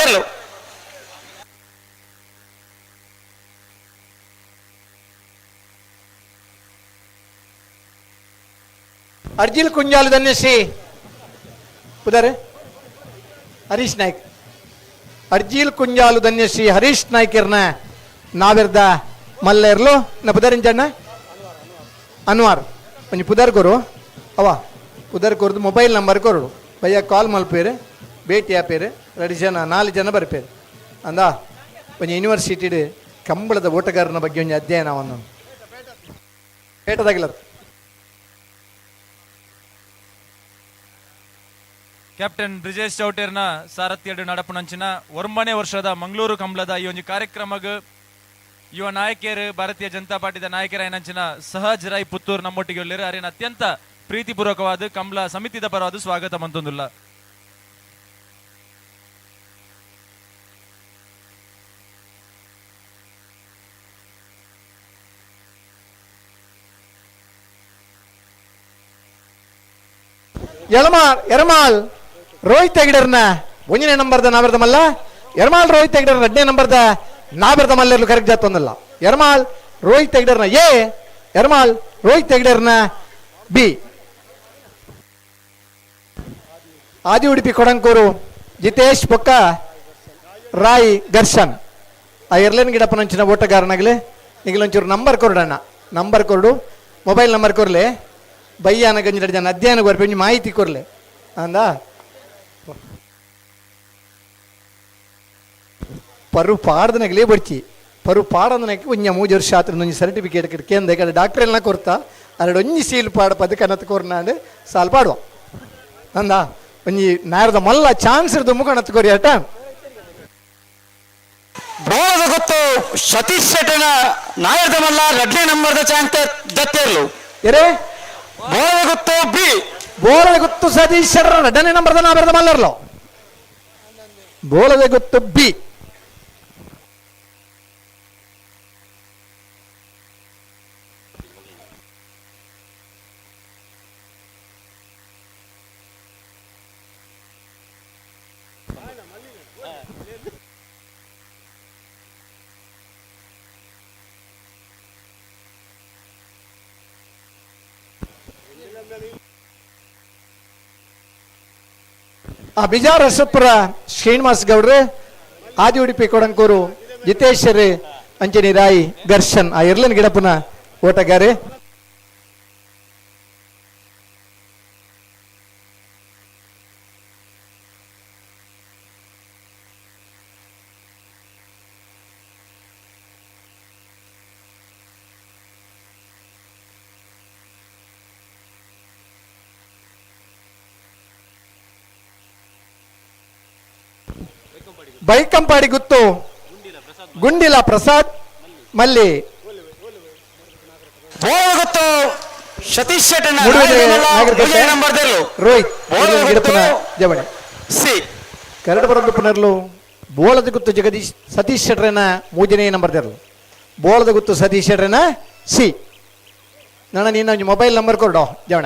ಅರ್ಜಿಲ್ ಕುಂಜಾಲು ಧನ್ಯಶ್ರೀ ಉದಾರೆ ಹರೀಶ್ ನಾಯ್ಕ್ ಅರ್ಜಿಲ್ ಕುಂಜಾಲು ಧನ್ಯಶ್ರೀ ಹರೀಶ್ ನಾಯ್ಕರ್ನ ನಾವೆರ್ದ ಮಲ್ಲೇರ್ಲು ನ ಪುದರಿಂಜಣ್ಣ ಅನ್ವಾರ್ ಒಂಜಿ ಪುದರ್ ಕೊರು ಅವ ಪುದರ್ ಕೊರದು ಮೊಬೈಲ್ ನಂಬರ್ ಕೊರಡು ಬಯ್ಯ ಕಾಲ್ ಮಲ್ಪೇರು ಭೇಟಿ ಆಪೇರು 2 ಜನ 4 ಜನ ಬರ್ಪೇರು ಅಂದ ಒಂಜಿ ಯೂನಿವರ್ಸಿಟಿಡ್ ಕಂಬಳದ ಓಟಗಾರನ ಬಗ್ಗೆ ಒಂಜಿ ಅಧ್ಯಯನ ಒಂದು ಪೇಟದಾಗಿಲ್ಲ. ಕ್ಯಾಪ್ಟನ್ ಬ್ರಿಜೇಶ್ ಚೌಟೇರ್ನ ಸಾರಥ್ಯಡು ನಡಪುನಂಚಿನ 9ನೇ ವರ್ಷದ ಮಂಗಳೂರು ಕಂಬಳದ ಈ ಒಂದು ಕಾರ್ಯಕ್ರಮಗ್ ಯುವ ನಾಯಕಿಯರು ಭಾರತೀಯ ಜನತಾ ಪಾರ್ಟಿದ ನಾಯಕರಾಯನಂಚಿನ ಸಹಜ್ ರೈ ಪುತ್ತೂರ್ ನಮ್ಮೊಟ್ಟಿಗೆ ಉಳ್ಳೇರು ಅರೇನ ಅತ್ಯಂತ ಪ್ರೀತಿಪೂರ್ವಕವಾದ ಕಂಬಳ ಸಮಿತಿದ ಪರವಾದ ಸ್ವಾಗತ ಮಂತೊಂದುಲ್ಲ. ಎಳಮಾಲ್ ಎರಮಾಲ್ ರೋಹಿತ್ ಹೆಗಡೆರ್ನ 1ನೇ ನಂಬರ್ದ ನಾವರ್ದ ಮಲ್ಲ ಎರ್ಮಾಲ್ ರೋಹಿತ್ ಹೆಗ್ಡೆರ್ ರಡ್ಡನೇ ನಂಬರ್ದ ನಾಬೆರ್ದ ಮಲ್ಲೆರ್ಲು ಕರೆಕ್ಟ್ ಜಾತೊಂದಲ್ಲ. ಎರ್ಮಾಲ್ ರೋಹಿತ್ ಹೆಗ್ಡೆರ್ನ ಎ, ಎರ್ಮಾಲ್ ರೋಹಿತ್ ಹೆಗ್ಡೆರ್ನ ಬಿ. ಆದಿ ಉಡುಪಿ ಕೊಡಂಕೂರು ಜಿತೇಶ್ ಬೊಕ್ಕ ರಾಯ್ ದರ್ಶನ್. ಆ ಎರ್ಲೇನ್ ಗಿಡಪ್ಪನಂಚಿನ ಓಟಗಾರನಾಗಲಿ ನಿಗಲೊಂಚೂರು ನಂಬರ್ ಕೊರಡಣ್ಣ, ನಂಬರ್ ಕೊರಡು, ಮೊಬೈಲ್ ನಂಬರ್ ಕೊರ್ಲೆ, ಬಯ್ಯಾನ ಗಂಜಿ ಜನ ಅಧ್ಯಯನ ಕೊರ್ಪೆ ಒಂಜಿ ಮಾಹಿತಿ ಕೊರ್ಲೆ ಅಂದ. ಪರು ಪಾಡ್ದನಗಲೇ ಬಡ್ಚಿ, ಪರು ಪಾಡಂದನಕ್ಕೆ ಒಂಜಿ ಮೂಜಿ ವರ್ಷ ಆತ್ರ ಒಂಜಿ ಸರ್ಟಿಫಿಕೇಟ್ ಕೇಂದ್ರ ಕಡೆ ಡಾಕ್ಟರ್ ಎಲ್ಲ ಕೊರ್ತಾ ಅರಡು ಒಂಜಿ ಸೀಲ್ ಪಾಡ ಪದಕನತ್ ಕೊರ್ನಾಂಡ್ ಸಾಲ್ ಪಾಡುವ ಅಂದ. ಒಂಜಿ ನಾರದ ಮಲ್ಲ ಚಾನ್ಸ್ ಇರ್ದು ಮುಖಣತ್ ಕೊರಿ ಆಟ. ಬೋಳದ ಗೊತ್ತು ಸತೀಶ್ ಶೆಟ್ಟನ ನಾಯರ್ದ ಮಲ್ಲ ರಡ್ನೇ ನಂಬರ್ದ ಚಾಂತ ದತ್ತೇರ್ಲು. ಎರೆ ಬೋಳದ ಗೊತ್ತು ಬಿ, ಬೋಳದ ಗೊತ್ತು ಸತೀಶ್ ಶೆಟ್ಟರ ರಡ್ಡನೇ ನಂಬರ್ದ ನಾಯರ್ದ ಮಲ್ಲರ್ಲು. ಬೋಳದ ಗೊತ್ತು ಬಿ. ಆ ಬಿಜಾರ್ ಅಶೋಕ್ಪುರ ಶ್ರೀನಿವಾಸ್ ಗೌಡ್ರೆ, ಆದಿ ಉಡುಪಿ ಕೊಡಂಕೂರು ಜಿತೇಶ್ವರಿ, ಅಂಜನಿ ರಾಯ್ ದರ್ಶನ್. ಆ ಎರ್ಲನ್ ಗಿಡಪ್ಪನ ಓಟಗಾರೆ. ಬೈಕಂಪಾಡಿ ಗುತ್ತು ಗುಂಡಿಲ ಪ್ರಸಾದ್ ಮಲ್ಲಿ. ಗೊತ್ತು ಸತೀಶ್ ಶೆಟ್ಟನ ರೋಹಿತ್ ಗಿಡಪ್ಪನ ಜವಳಿ ಸಿ. ಕರಡು ಬರೋದು ಪುನರ್ಲು ಬೋಳದ ಗುತ್ತು ಜಗದೀಶ್ ಸತೀಶ್ ಶೆಟ್ಟರನ ಮೂಜನೇ ನಂಬರ್ ತೆರಲು. ಬೋಳದ ಗುತ್ತು ಸತೀಶ್ ಶೆಟ್ಟರನ ಸಿ. ನನ್ನ ನೀನು ಮೊಬೈಲ್ ನಂಬರ್ ಕೊರಡೋ ಜವಣ,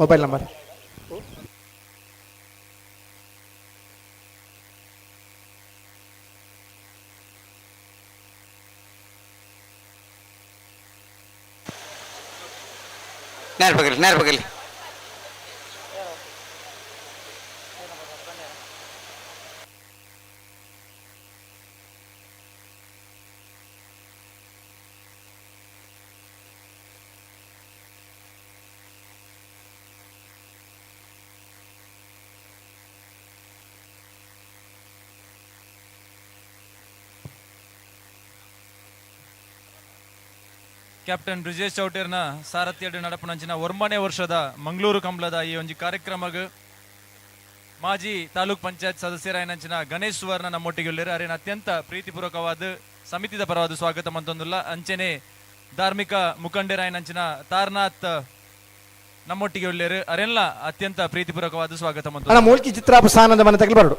ಮೊಬೈಲ್ ನಂಬರ್. ನೇರ ಬಗಲಿ, ನೇರ ಬಗಲಿ. ಕ್ಯಾಪ್ಟನ್ ಬ್ರಿಜೇಶ್ ಚೌಟೇರ್ನ ಸಾರಥ್ಯಡು ನಡಪುನಂಚಿನ 9ನೇ ವರ್ಷದ ಮಂಗಳೂರು ಕಂಬಳದ ಈ ಒಂಜಿ ಕಾರ್ಯಕ್ರಮಗ್ ಮಾಜಿ ತಾಲೂಕ್ ಪಂಚಾಯತ್ ಸದಸ್ಯರಾಯನಂಚಿನ ಗಣೇಶ್ ಸುವರ್ಣ ನಮ್ಮೊಟ್ಟಿಗೆ ಉಲ್ಲೇರು. ಅರೇನ ಅತ್ಯಂತ ಪ್ರೀತಿಪೂರ್ವಕವಾದ ಸಮಿತಿದ ಪರವಾದ ಸ್ವಾಗತ ಮಂತೊಂದುಲ್ಲ. ಅಂಚೆನೆ ಧಾರ್ಮಿಕ ಮುಖಂಡರಾಯನಂಚಿನ ತಾರನಾಥ್ ನಮ್ಮೊಟ್ಟಿಗೆ ಉಲ್ಲೇರು. ಅರೆಲ್ಲ ಅತ್ಯಂತ ಪ್ರೀತಿಪೂರ್ವಕವಾದ ಸ್ವಾಗತ ಮಂತೊಂದುಲ್ಲ. ಮೂಲ್ಕಿ ಚಿತ್ರಾಪಸಾನದ ಮನೆ ತಗಲು ಬರಡು.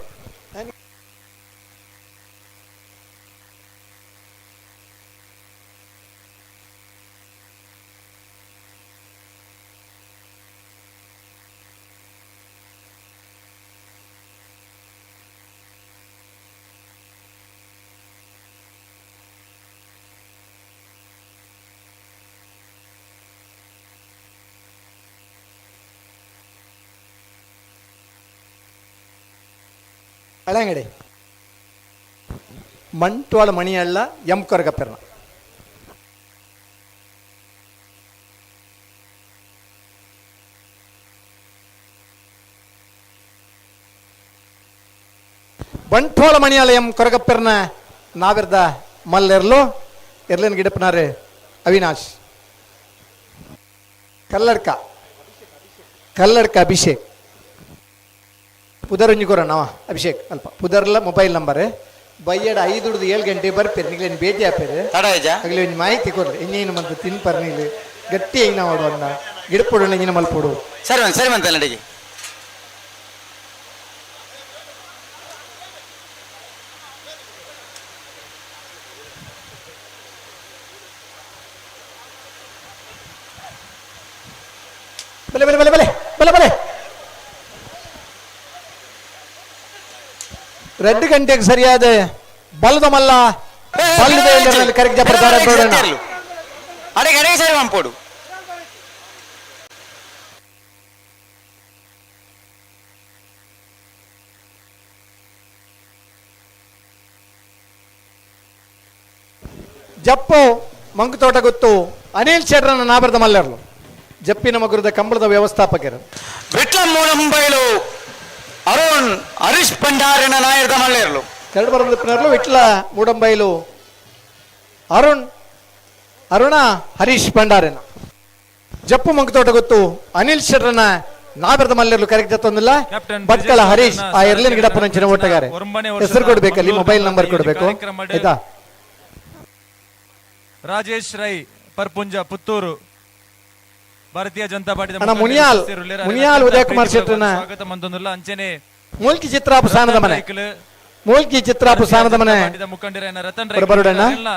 ಅಳಂಗಡಿ ಮಂಟ್ವಾಳ ಮಣಿಯಳ್ಳ ಎಂ ಕೊರಗಪ್ಪೆರ್ನ. ಬಂಟ್ವಾಳ ಮಣಿಯಾಳ ಎಂ ಕೊರಗಪ್ಪೆರ್ನ ನಾವಿರ್ದ ಮಲ್ಲೆರ್ಲು ಎರ್ಲೇನ್ ಗಿಡಪ್ಪನಾರೆ ಅವಿನಾಶ್. ಕಲ್ಲಡ್ಕ ಕಲ್ಲಡ್ಕ ಅಭಿಷೇಕ್ ಪುದರ್ ಒಂಜಿ ಕೊರಣ್ಣ ಅಭಿಷೇಕ್ ಅಲ್ಪ ಪುದರ್ಲ ಮೊಬೈಲ್ ನಂಬರ್ ಬಯ್ಯಡ 5 7 ಗಂಟೆ ಬರ್ಪೇರು ನಿಗ್ಲೇನು ಭೇಟಿ ಆಪೇರು ಆಗಲಿ ಒಂಜಿ ಮಾಹಿತಿ ಕೊರ್ರಿ ಇನ್ನೇನು ಮಂತ ತಿನ್ಪರ್ ನೀಲು ಗಟ್ಟಿ ಐನ ಮಾಡುವನ್ನ ಗಿಡಪೊಡು ಇಂಜಿನ ಮಲ್ಪೊಡು. ಸರಿ ಸರಿ ಮಂತ ನಡಿಗೆ. ಬಲೆ ಬಲೆ ಬಲೆ ಬಲೆ ಬಲೆ ಬಲೆ. 2 ಗಂಟೆಗೆ ಸರಿಯಾದ ಬಲದ ಮಲ್ಲ ಬಲ್ಲದ ಕರೆಕ್ಟ್ ಜಪರ್ದಾರ ಬೇಡಣ. ಅಡೆ ಗಡೆ ಸರಿ ಮಂಪೋಡು. ಜಪ್ಪು ಮಂಕುತೋಟ ಗೊತ್ತು ಅನಿಲ್ ಶೆಟ್ರನ್ನ ನಾಬರದ ಮಲ್ಲರ್ಲು ಜಪ್ಪಿನ ಮಗುರದ ಕಂಬಳದ ವ್ಯವಸ್ಥಾಪಕರು. ವಿಟ್ಲ ಮೂಲಂಬೈಲು ಅರುಣ್ ಹರೀಶ್ ಭಂಡಾರಿನ ನಾಯರದ ಮಲ್ಲೇರ್ಲು. ಕರಡು ಬರಲು ವಿಟ್ಲ ಮೂಡಂಬೈಲು ಅರುಣ್ ಅರುಣ ಹರೀಶ್ ಭಂಡಾರಿನ ಜಪ್ಪು ಮಂಕುತೋಟ ಗೊತ್ತು ಅನಿಲ್ ಶೆಟ್ರನ್ನ ನಾಬರದ ಮಲ್ಲೇರ್ಲು ಕರೆಕ್ಟ್ ಜತ್ತೊಂದಿಲ್ಲ. ಭಟ್ಕಳ ಹರೀಶ್ ಆ ಎರ್ಲಿನ ಗಿಡಪ್ಪನಂಚಿನ ಓಟಗಾರೆ. ಹೆಸರು ಕೊಡ್ಬೇಕಲ್ಲಿ, ಮೊಬೈಲ್ ನಂಬರ್ ಕೊಡ್ಬೇಕು ಆಯ್ತಾ. ರಾಜೇಶ್ ರೈ ಪರ್ಪುಂಜ ಪುತ್ತೂರು ಭಾರತೀಯ ಜನತಾ ಪಾರ್ಟಿ ಮುನಿಯಾಲ್ ಮುನಿಯಾಲ್ ಉದಯ ಕುಮಾರ್ ಶೆಟ್ಟರ್ನ ಸ್ವಾಗತ ಮಂದೊಂದುಲ್ಲ. ಅಂಚನೆ ಮೂಲ್ಕಿ ಚಿತ್ರಾಪು ಸಾನದ ಮನೆ, ಮೂಲ್ಕಿ ಚಿತ್ರಾಪು ಸಾನದ ಮನೆ ಮುಖಂಡರಾದ ರತನ್ ರೈ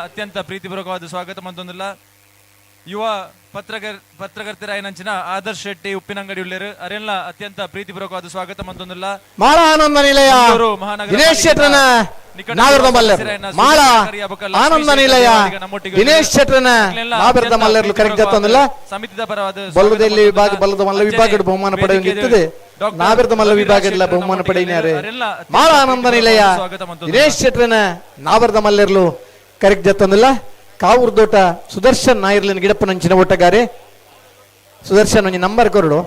ಅತ್ಯಂತ ಪ್ರೀತಿಪೂರ್ವಕವಾದ ಸ್ವಾಗತ ಮಂದೊಂದುಲ್ಲ. ಯುವ ಪತ್ರಕರ್ತರಾಯನಂಚಿನ ಆದರ್ಶ್ ಶೆಟ್ಟಿ ಉಪ್ಪಿನಂಗಡಿ ಉಳ್ಳೇರು ಅರೆಲ್ಲ ಅತ್ಯಂತ ಪ್ರೀತಿಪೂರ್ವಕವಾದ ಸ್ವಾಗತ ಮಂದೊಂದುಲ್ಲ. ಮಾಳ ಆನಂದ ನಿಲಯ ದಿನೇಶ್ ಶೆಟ್ಟರ್ನ ನಾಗರದ ಮಲ್ಲರು. ಮಾಳ ಆನಂದ ನಿಲಯ ದಿನೇಶ್ ಶೆಟ್ಟರ್ನ ನಾಗರದ ಮಲ್ಲರ್ಲು ಕರೆಕ್ಟ್ ಜತ್ತೊಂದಿಲ್ಲ. ಸಮಿತಿದ ಪರವಾದ ಬಲ್ಲದಲ್ಲಿ ವಿಭಾಗ ಬಲ್ಲದ ಮಲ್ಲ ವಿಭಾಗದ ಬಹುಮಾನ ಪಡೆಯುತ್ತಿದೆ. ನಾಗರದ ಮಲ್ಲ ವಿಭಾಗದ ಬಹುಮಾನ ಪಡೆಯಿನಾರೆ ಮಾಳ ಆನಂದ ನಿಲಯ ದಿನೇಶ್ ಶೆಟ್ಟರ್ನ ನಾಗರದ ಮಲ್ಲರ್ಲು ಕರೆಕ್ಟ್ ಜತ್ತೊಂದಿಲ್ಲ. ಕಾವೂರ್ದೋಟ ಸುದರ್ಶನ್ ನಾಯರ್ಲಿನ ಗಿಡಪ್ಪನಂಚಿನ ಓಟಗಾರೆ. ಸುದರ್ಶನ್ ಒಂಜಿ ನಂಬರ್ ಕೊರಡು,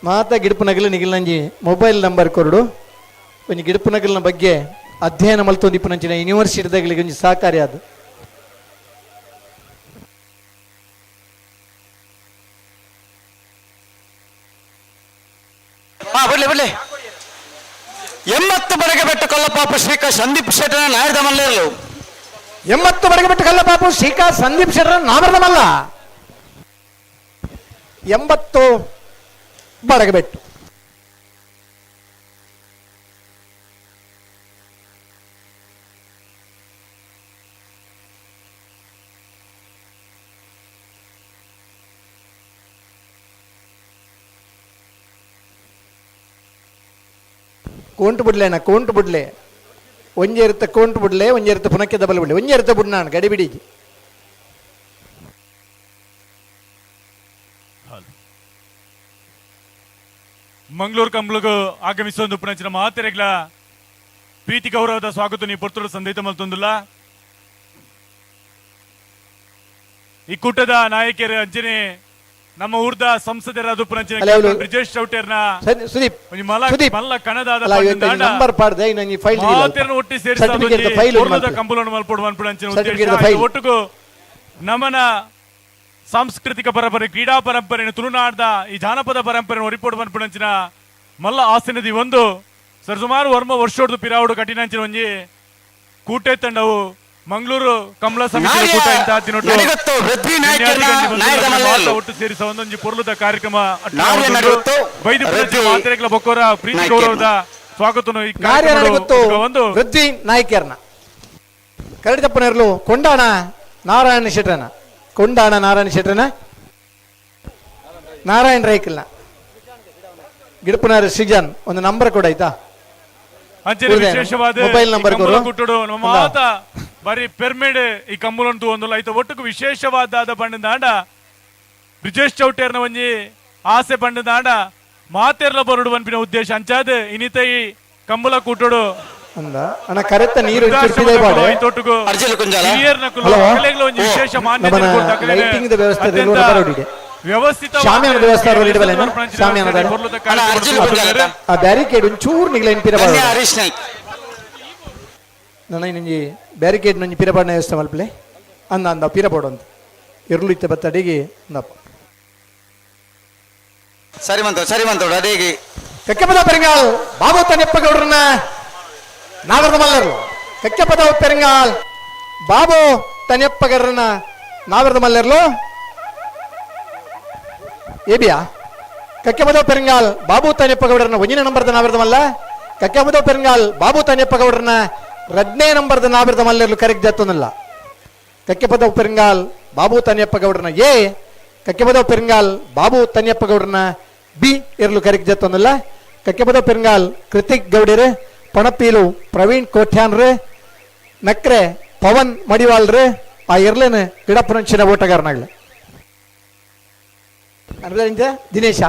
ಮಾತಾ ಗಿಡಪನಗಲು ನಿಗಿಲ್ನಂಜಿ ಮೊಬೈಲ್ ನಂಬರ್ ಕೊರಡು. ಒಂಜಿ ಗಿಡಪನಗಲಿನ ಬಗ್ಗೆ ಅಧ್ಯಯನ ಮಲ್ತೊಂದು ಇಪ್ಪನಂಚಿನ ಯೂನಿವರ್ಸಿಟಿದಾಗಲಿಗೆ ಒಂಜಿ ಸಹಕಾರಿ ಅದು. ಬಿಡ್ಲಿ ಬಿಡ್ಲಿ. 80 ಬರಗೆ ಬೆಟ್ಟು ಕಲ್ಲಪಾಪು ಶ್ರೀಕಾ ಸಂದೀಪ್ ಶೆಟ್ಟನ ನಾಯರ್ದ ಮಲ್ಲೇರ್ಲು. 80 ಬರಗೆ ಬಿಟ್ಟು ಕಲ್ಲಪಾಪು ಶ್ರೀಕಾ ಸಂದೀಪ್ ಶೆಟ್ಟರ ನಾಮರದ ಮಲ್ಲ. 80 ಬರಗೆ ಬೆಟ್ಟು. ಕೋಂಟು ಬಿಡ್ಲೆ ಅಣ್ಣ, ಕೋಂಟು ಬಿಡ್ಲೆ. ಒಂಜೆ ಇರುತ್ತೆ ಕೋಂಟು ಬಿಡ್ಲೆ, ಒಂಜೆ ಇರುತ್ತೆ ಪುನಕ್ಕೆ ದಬಲ್ ಬಿಡ್ಲೆ, ಒಂಜೆ ಇರುತ್ತೆ ಬುಡ್ ನಾನು ಗಡಿ ಬಿಡಿ. ಮಂಗಳೂರು ಕಂಬಳಗು ಆಗಮಿಸೊಂದು ಪುನಂಚಿನ ಮಾತೆರೆಗ್ಲ ಪ್ರೀತಿ ಗೌರವದ ಸ್ವಾಗತ ನೀವು ಪೊರ್ತುಡು ಸಂದೇಶ ಮಲ್ತೊಂದುಲ್ಲ. ಈ ಕೂಟದ ನಾಯಕರು ಅಂಜನೆ ನಮ್ಮ ಊರ್ದ ಸಂಸದರಾದ ಪುನಂಚಿನ ಬ್ರಿಜೇಶ್ ಚೌಟೇರ್ನ ಸುದೀಪ್ ಮಲ್ಲ ಕಣದಾದ ನಂಬರ್ ಪಾಡ್ದೆ ನಾನು ಫೈಲ್ ಮಾತೆರನ್ನು ಒಟ್ಟಿ ಸೇರಿಸಿ ಕಂಬಳವನ್ನು ಮಲ್ಪೊಡು ಪನ್ಪುನಂಚಿನ ಉದ್ದೇಶ. ಒಟ್ಟುಗು ನಮನ ಸಾಂಸ್ಕೃತಿಕ ಪರಂಪರೆ, ಕ್ರೀಡಾ ಪರಂಪರೆಯನ್ನು, ತುಳುನಾಡ್ದ ಈ ಜಾನಪದ ಪರಂಪರೆಯನ್ನು ಒರಿಪೋಡು ಪನ್ಪುನಂಚಿನ ಮಲ್ಲ ಆಸನದಿ ಒಂದು ಸರ್ ಸುಮಾರು ವರ್ಮ ವರ್ಷೋಡ್ದು ಪಿರಾವುಡು ಕಠಿಣಂಚಿನ ಒಂಜಿ ಕೂಟೆ ತಂಡವು ಮಂಗಳೂರು ಕಮಲ ಸಮಿತಿ ಕೂಟ ಇಂತ ಒಟ್ಟು ಸೇರಿಸ ಒಂದೊಂಜಿ ಪೊರ್ಲುದ ಕಾರ್ಯಕ್ರಮ ವೈದ್ಯ ಮಾತೆರೆಗ್ಲ ಬೊಕ್ಕೋರ ಪ್ರೀತಿ ಗೌರವದ ಸ್ವಾಗತ. ಒಂದು ಪೃಥ್ವಿ ನಾಯ್ಕರ್ನ ಕರಡಿತಪ್ಪನರ್ಲು ಕೊಂಡಾಣ ನಾರಾಯಣ ಶೆಟ್ಟರನ, ಕೊಂಡಾಣ ನಾರಾಯಣ ಶೆಟ್ಟರನ, ನಾರಾಯಣ ರೈಕಲ್ನ ಗಿಡಪನಾರ ಸೃಜನ್ ಒಂದು ನಂಬರ್ ಕೊಡ ಆಯ್ತಾ. ವಿಶೇಷವಾದ ಮೊಬೈಲ್ ನಂಬರ್ ಕೊಟ್ಟುಡು ನಮ್ಮ ಮಾತ ಬಾರಿ ಪೆರ್ಮೇಡ್ ಈ ಕಂಬುಲಂತು ಒಂದು ಐತ ಒಟ್ಟುಕು ವಿಶೇಷವಾದ ಬಣ್ಣದಾಂಡ ಬ್ರಿಜೇಶ್ ಚೌಟೇರ್ನ ಒಂಜಿ ಆಸೆ ಬಣ್ಣದಾಂಡ ಮಾತೆರ್ಲ ಬರುಡು ಪನ್ಪಿನ ಉದ್ದೇಶ ಅಂಚಾದ ಇನಿತ ಈ ಕಂಬುಲ ಕೂಟುಡು ಅಣ್ಣ ಕರೆತ ನೀರು ವಿಶೇಷ ಮಾನ್ಯತೆ ವ್ಯವಸ್ಥಿತ ಶಾಮಿಯಾನ ವ್ಯವಸ್ಥೆ ಶಾಮಿಯಾನ ಆ ಬ್ಯಾರಿಕೇಡ್ ಒಂಚೂರು ನಿಗ್ಲ ಪಿರಬಾಡ ನನ್ನ ಇನ್ನೊಂಜಿ ಬ್ಯಾರಿಕೇಡ್ ನಂಜಿ ಪಿರಬಾಡಿನ ವ್ಯವಸ್ಥೆ ಮಲ್ಪಲೆ ಅಂದ ಅಂದ ಪಿರಬೋಡು ಅಂತ ಇರ್ಲು ಇತ್ತ ಬತ್ತಡಿಗೆ ಅಂದಪ್ಪ. ಸರಿ ಮಂತು ಸರಿ ಮಂತು ಅದೇಗೆ ಕಕ್ಕೆಪದ ಪೆರಂಗಾಲ್ ಬಾಬು ತನ್ನೆಪ್ಪಗೌಡ್ರನ್ನ ನಾಗರದ ಮಲ್ಲರು. ಕಕ್ಕೆಪದ ಪೆರಂಗಾಲ್ ಬಾಬು ತನ್ನೆಪ್ಪಗೌಡ್ರನ್ನ ನಾಗರದ ಮಲ್ಲರ್ಲು ಏಬಿಯಾ ಕಕ್ಕೆಪದ ಪೆರಂಗಾಲ್ ಬಾಬು ತನ್ನೆಪ್ಪಗೌಡ್ರನ್ನ ಒಂದಿನ ನಂಬರ್ದ ನಾಗರದ ಮಲ್ಲ. ಕಕ್ಕೆಪದ ಪೆರಂಗಾಲ್ ಬಾಬು ತನ್ನೆಪ್ಪಗೌಡ್ರನ್ನ ರಡ್ನೇ ನಂಬರ್ದ ನಾಗರದ ಮಲ್ಲರ್ಲು ಕರೆಕ್ಟ್ ಜತ್ತೊಂದಲ್ಲ. ಕಕ್ಕೆಪದ ಪೆರಂಗಾಲ್ ಬಾಬು ತನ್ನೆಪ್ಪಗೌಡ್ರನ್ನ ಎ, ಕಕ್ಕೆಪದ ಪೆರಂಗಾಲ್ ಬಾಬು ತನ್ನೆಪ್ಪಗೌಡ್ರನ್ನ ಬಿ ಇರಲು ಕರೆಕ್ಟ್ ಜತ್ತೊಂದಲ್ಲ. ಕಕ್ಕೆಬದ ಪೆರ್ಗಾಲ್ ಕೃತಿಕ್ ಗೌಡಿರು, ಪಣಪೀಲು ಪ್ರವೀಣ್ ಕೋಠ್ಯಾನ್ರು, ನಕ್ರೆ ಪವನ್ ಮಡಿವಾಳ್ರು, ಆ ಎರ್ಲೇನು ಗಿಡಪುರಂಚಿನ ಓಟಗಾರನಾಗಲಿ. ಅಂದ್ರೆ ದಿನೇಶ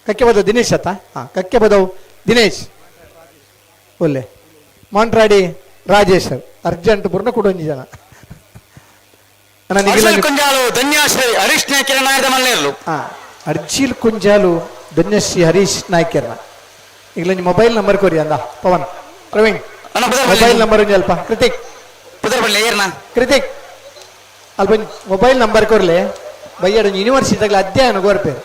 ಕಕ್ಕೆಬದವು ದಿನೇಶ್ ಅತ್ತ, ಹಾಂ ಕಕ್ಕೆಬದವು ದಿನೇಶ್ ಒಲ್ಲೆ ಮಾಂಟ್ರಾಡಿ ರಾಜೇಶ್ ಅರ್ಜೆಂಟ್ ಪೂರ್ಣ ಕೂಡ ಒಂಜಿ ಜನ. ಹರೀಶ್ ನಾಯ್ಕರ ಮಲ್ಲೇರ್ಲು. ಅರ್ಜಿಲ್ ಕುಂಜಾಲು ಧನ್ಯಶ್ರೀ ಹರೀಶ್ ನಾಯ್ಕರ್ನ ಈಗ ಮೊಬೈಲ್ ನಂಬರ್ ಕೊರಿ ಅಂದ ಪವನ್ ಪ್ರವೀಣ್ ಮೊಬೈಲ್ ನಂಬರ್ ಒಂಜಿ ಅಲ್ಪ ಕೃತಿಕ್ ಕೃತಿಕ್ ಅಲ್ಪ ಮೊಬೈಲ್ ನಂಬರ್ ಕೊರ್ಲೆ ಬಯ್ಯಡ ಯೂನಿವರ್ಸಿಟಿಗಳ ಅಧ್ಯಯನ ಕೋರ್ಪೇರು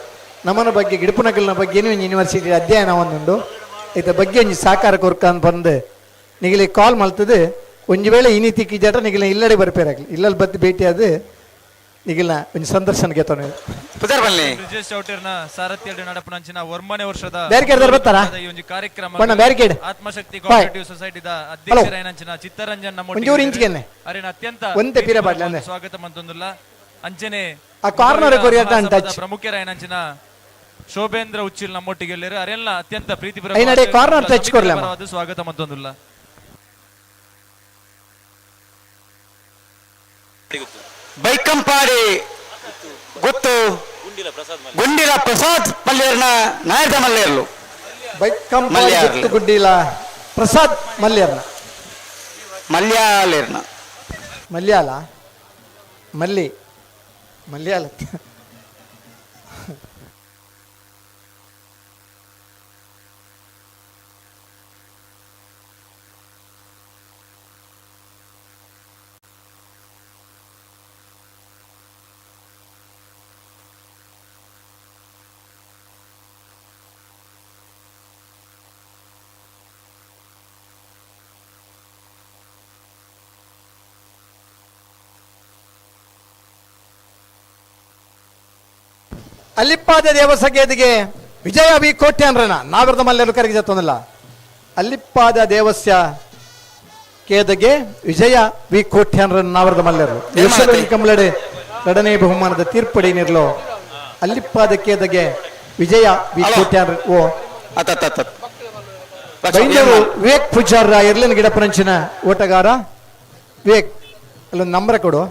ನಮ್ಮನ ಬಗ್ಗೆ ಗಿಡಪುನಕಲ್ನ ಬಗ್ಗೆ ಏನು ಯೂನಿವರ್ಸಿಟಿ ಅಧ್ಯಯನ ಒಂದುಂಡು ಇದ್ರ ಬಗ್ಗೆ ಒಂಜಿ ಸಾಕಾರ ಕೊರ್ಕಂದು ಬಂದು ನಿಗಲಿ ಕಾಲ್ ಮಲ್ತದೆ. ಒಂಜಿ ವೇಳೆ ಈ ನೀತಿ ಕಿಜಾಟ ನಿಗಲ ಇಲ್ಲಡೆ ಬರ್ಪೇರಾಗ್ಲಿ ಇಲ್ಲಲ್ಲಿ ಬತ್ತಿ ಭೇಟಿ ಅದು ನಿಗಲ್ನ ಒಂಜಿ ಸಂದರ್ಶನಕ್ಕೆ ತೊನೆ. ಬ್ರಿಜೇಶ್ ಚೌಟರ್ನ ಸಾರಥ್ಯದಲ್ಲಿ ನಡಪುನಂಚಿನ ಒರ್ಮನೆ ವರ್ಷದ ಬ್ಯಾರಿಕೇಡ್ ಬರ್ತಾರಾ ಈ ಒಂದು ಕಾರ್ಯಕ್ರಮ ಬ್ಯಾರಿಕೇಡ್ ಆತ್ಮಶಕ್ತಿ ಕೋಆಪರೇಟಿವ್ ಸೊಸೈಟಿದ ಅಧ್ಯಕ್ಷರಾಯನಂಚಿನ ಚಿತ್ತರಂಜನ್ ನಮ್ಮೊಟ್ಟಿಗೆ ಅರಿನ ಅತ್ಯಂತ ಒಂದೇ ಪೀರ ಬಾಡ್ಲ ಸ್ವಾಗತ ಮಂತೊಂದುಲ್ಲ. ಅಂಚನೆ ಆ ಕಾರ್ನರ್ ಕೊರಿಯಟ ಟಚ್ ಪ್ರಮುಖರಾಯನಂಚಿನ ಶೋಭೇಂದ್ರ ಉಚ್ಚಿಲ್ ನಮ್ಮೊಟ್ಟಿಗೆ ಎಲ್ಲರೂ ಅರೆಲ್ಲ ಅತ್ಯಂತ ಪ್ರೀತಿಪರ ಕಾರ್ನರ್ ಟಚ್ ಕೊರ್ಲೆ ಸ್ವಾಗತ ಮಂತೊಂದುಲ್ಲ. ಬೈಕಂಪಾಡಿ ಗುತ್ತು ಗುಂಡಿಲ ಪ್ರಸಾದ್ ಮಲ್ಲೇರ್ನ ನಾಯಕ ಮಲ್ಲೇರ್ಲು. ಬೈಕಂಪಾಡಿ ಗುತ್ತು ಗುಂಡಿಲ ಪ್ರಸಾದ್ ಮಲ್ಲೇರ್ನ ಮಲ್ಯಾಲೇರ್ನ ಮಲ್ಯಾಲ ಮಲ್ಲಿ ಮಲ್ಯಾಲ ಅಲ್ಲಿಪ್ಪಾದ ದೇವಸಗೇದಿಗೆ ವಿಜಯ ವಿ ಕೋಟ್ಯಾನ್ರನ ನಾವಿರದ ಮಲ್ಲೆರು ಕರೆಗೆ ಜತ್ತೊಂದಿಲ್ಲ. ಅಲ್ಲಿಪ್ಪಾದ ದೇವಸ್ಯ ಕೇದಗೆ ವಿಜಯ ವಿ ಕೋಟ್ಯಾನ್ರನ ನಾವಿರದ ಮಲ್ಲೆರು ಕಂಬಳಡೆ ಎರಡನೇ ಬಹುಮಾನದ ತೀರ್ಪಡಿ ನಿರ್ಲೋ ಅಲ್ಲಿಪ್ಪಾದ ಕೇದಗೆ ವಿಜಯ ವಿ ಕೋಟ್ಯಾನ್ರ ಓ ಬೈಂದೂರು ವಿವೇಕ್ ಪೂಜಾರ ಎರ್ಲಿನ ಗಿಡಪರಂಚಿನ ಓಟಗಾರ ವಿವೇಕ್ ಅಲ್ಲೊಂದು ನಂಬರ್ ಕೊಡು.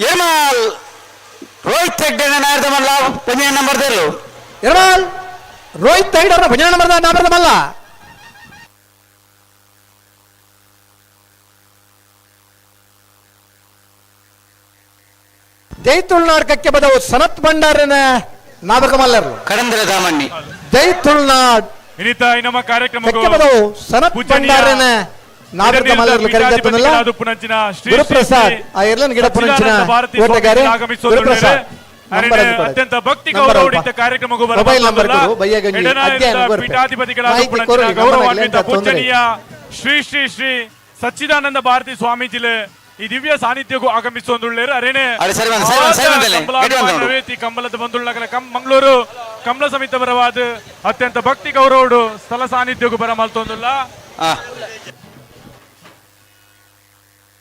ಎರ್ಮಾಲ್ ರೋಹಿತ್ ಹೆಗ್ಡೆ ನಾಯರ್ದ ಮಲ್ಲ ಪಂಜನ ನಂಬರ್ ದೇರು. ಎರ್ಮಾಲ್ ರೋಹಿತ್ ಹೆಗ್ಡೆ ಅವರ ಪಂಜನ ನಂಬರ್ ನಾಮರ್ದ ಮಲ್ಲ. ಜೈ ತುಳುನಾಡ್ ಕಕ್ಕೆ ಬದವು ಸನತ್ ಭಂಡಾರನ ನಾಮಕ ಮಲ್ಲರು ಕಡಂದ್ರ ದಾಮಣ್ಣಿ. ಜೈ ತುಳುನಾಡ್ ಇನ್ನಿತ ಈ ನಮ್ಮ ಕಾರ್ಯಕ್ರಮಕ್ಕೆ ಕಕ್ಕೆ ಬದವು ಸನತ್ ಭಂಡಾರನ ನಾಗರಿಕ ಮಲ್ಲರ್ಲು ಕರೆಗತ್ತನಲ್ಲ ಗುರುಪ್ರಸಾದ್ ಆ ಎರ್ಲನ್ ಗಿಡ ಪುನಂಚಿನ ಓಟಗಾರೆ ಗುರುಪ್ರಸಾದ್ ಅತ್ಯಂತ ಭಕ್ತಿ ಗೌರವ ಕಾರ್ಯಕ್ರಮಕ್ಕೂ ಮೊಬೈಲ್ ನಂಬರ್ ಕೊಡು ಬಯ್ಯಗಂಜಿ ಅಧ್ಯಯನ ಪೀಠಾಧಿಪತಿಗಳಾದ ಗೌರವಾನ್ವಿತ ಪೂಜನೀಯ ಶ್ರೀ ಶ್ರೀ ಶ್ರೀ ಸಚ್ಚಿದಾನಂದ ಭಾರತಿ ಸ್ವಾಮೀಜಿಲೆ ಈ ದಿವ್ಯ ಸಾನ್ನಿಧ್ಯಕ್ಕೂ ಆಗಮಿಸುವಂದುಳ್ಳೇರು. ಅರೇನೆ ಕಂಬಳದ ಬಂದುಳ್ಳಗಲ ಮಂಗಳೂರು ಕಮಲ ಸಮಿತ ಬರವಾದ ಅತ್ಯಂತ ಭಕ್ತಿ ಗೌರವಡು ಸ್ಥಳ ಸಾನ್ನಿಧ್ಯಕ್ಕೂ ಬರ ಮಲ್ತೊಂದುಲ್ಲ.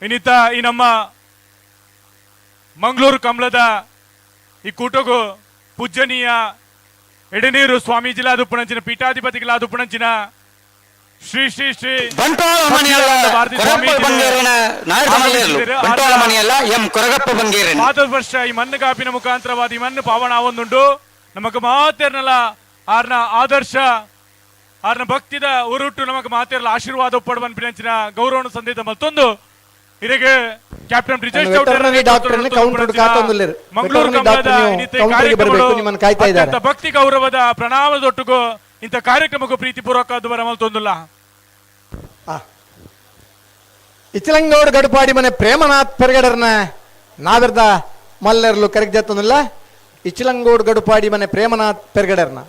ಇನ್ನಿತ ಈ ನಮ್ಮ ಮಂಗಳೂರು ಕಮಲದ ಈ ಕೂಟಗೂ ಪೂಜ್ಯನೀಯ ಎಡನೀರು ಸ್ವಾಮೀಜಿಲಾದ ಪುಣಂಚಿನ ಪೀಠಾಧಿಪತಿಗಳಾದ ಪುಣಂಚಿನ ಶ್ರೀ ಶ್ರೀ ಶ್ರೀ ವರ್ಷ ಈ ಮಣ್ಣು ಕಾಪಿನ ಮುಖಾಂತರವಾದ ಈ ಮಣ್ಣು ಪಾವನ ಆವೊಂದುಂಡು ನಮಗ ಮಾತೇರ್ನಲ್ಲ ಆರ್ನ ಆದರ್ಶ ಆರ್ನ ಭಕ್ತಿದ ಉರುಟು ನಮಗ ಮಾತೇರ್ಲ ಆಶೀರ್ವಾದ ಒಪ್ಪಡುವನ್ ಪಿನಂಚಿನ ಗೌರವನ ಸಂದೇಶ ಮತ್ತೊಂದು ಇದಕ್ಕೆ ಕ್ಯಾಪ್ಟನ್ ಬ್ರಿಜೇಶ್ ಮಂಗಳೂರು ಭಕ್ತಿ ಗೌರವದ ಪ್ರಣಾಮದೊಟ್ಟಿಗೂ ಇಂಥ ಕಾರ್ಯಕ್ರಮಕ್ಕೂ ಪ್ರೀತಿಪೂರ್ವಕ ಬರಮಲ್ತೊಂದುಲ್ಲ. ಇಚಲಂಗೌಡ ಗಡುಪಾಡಿ ಮನೆ ಪ್ರೇಮನಾಥ್ ಪೆರ್ಗಡರ್ನ ನಾವಿರ್ದ ಮಲ್ಲರ್ಲು ಕರೆಗ್ಜತ್ತೊಂದಿಲ್ಲ. ಇಚಲಂಗೋಡ್ ಗಡುಪಾಡಿ ಮನೆ ಪ್ರೇಮನಾಥ್ ಪೆರ್ಗಡರ್ನ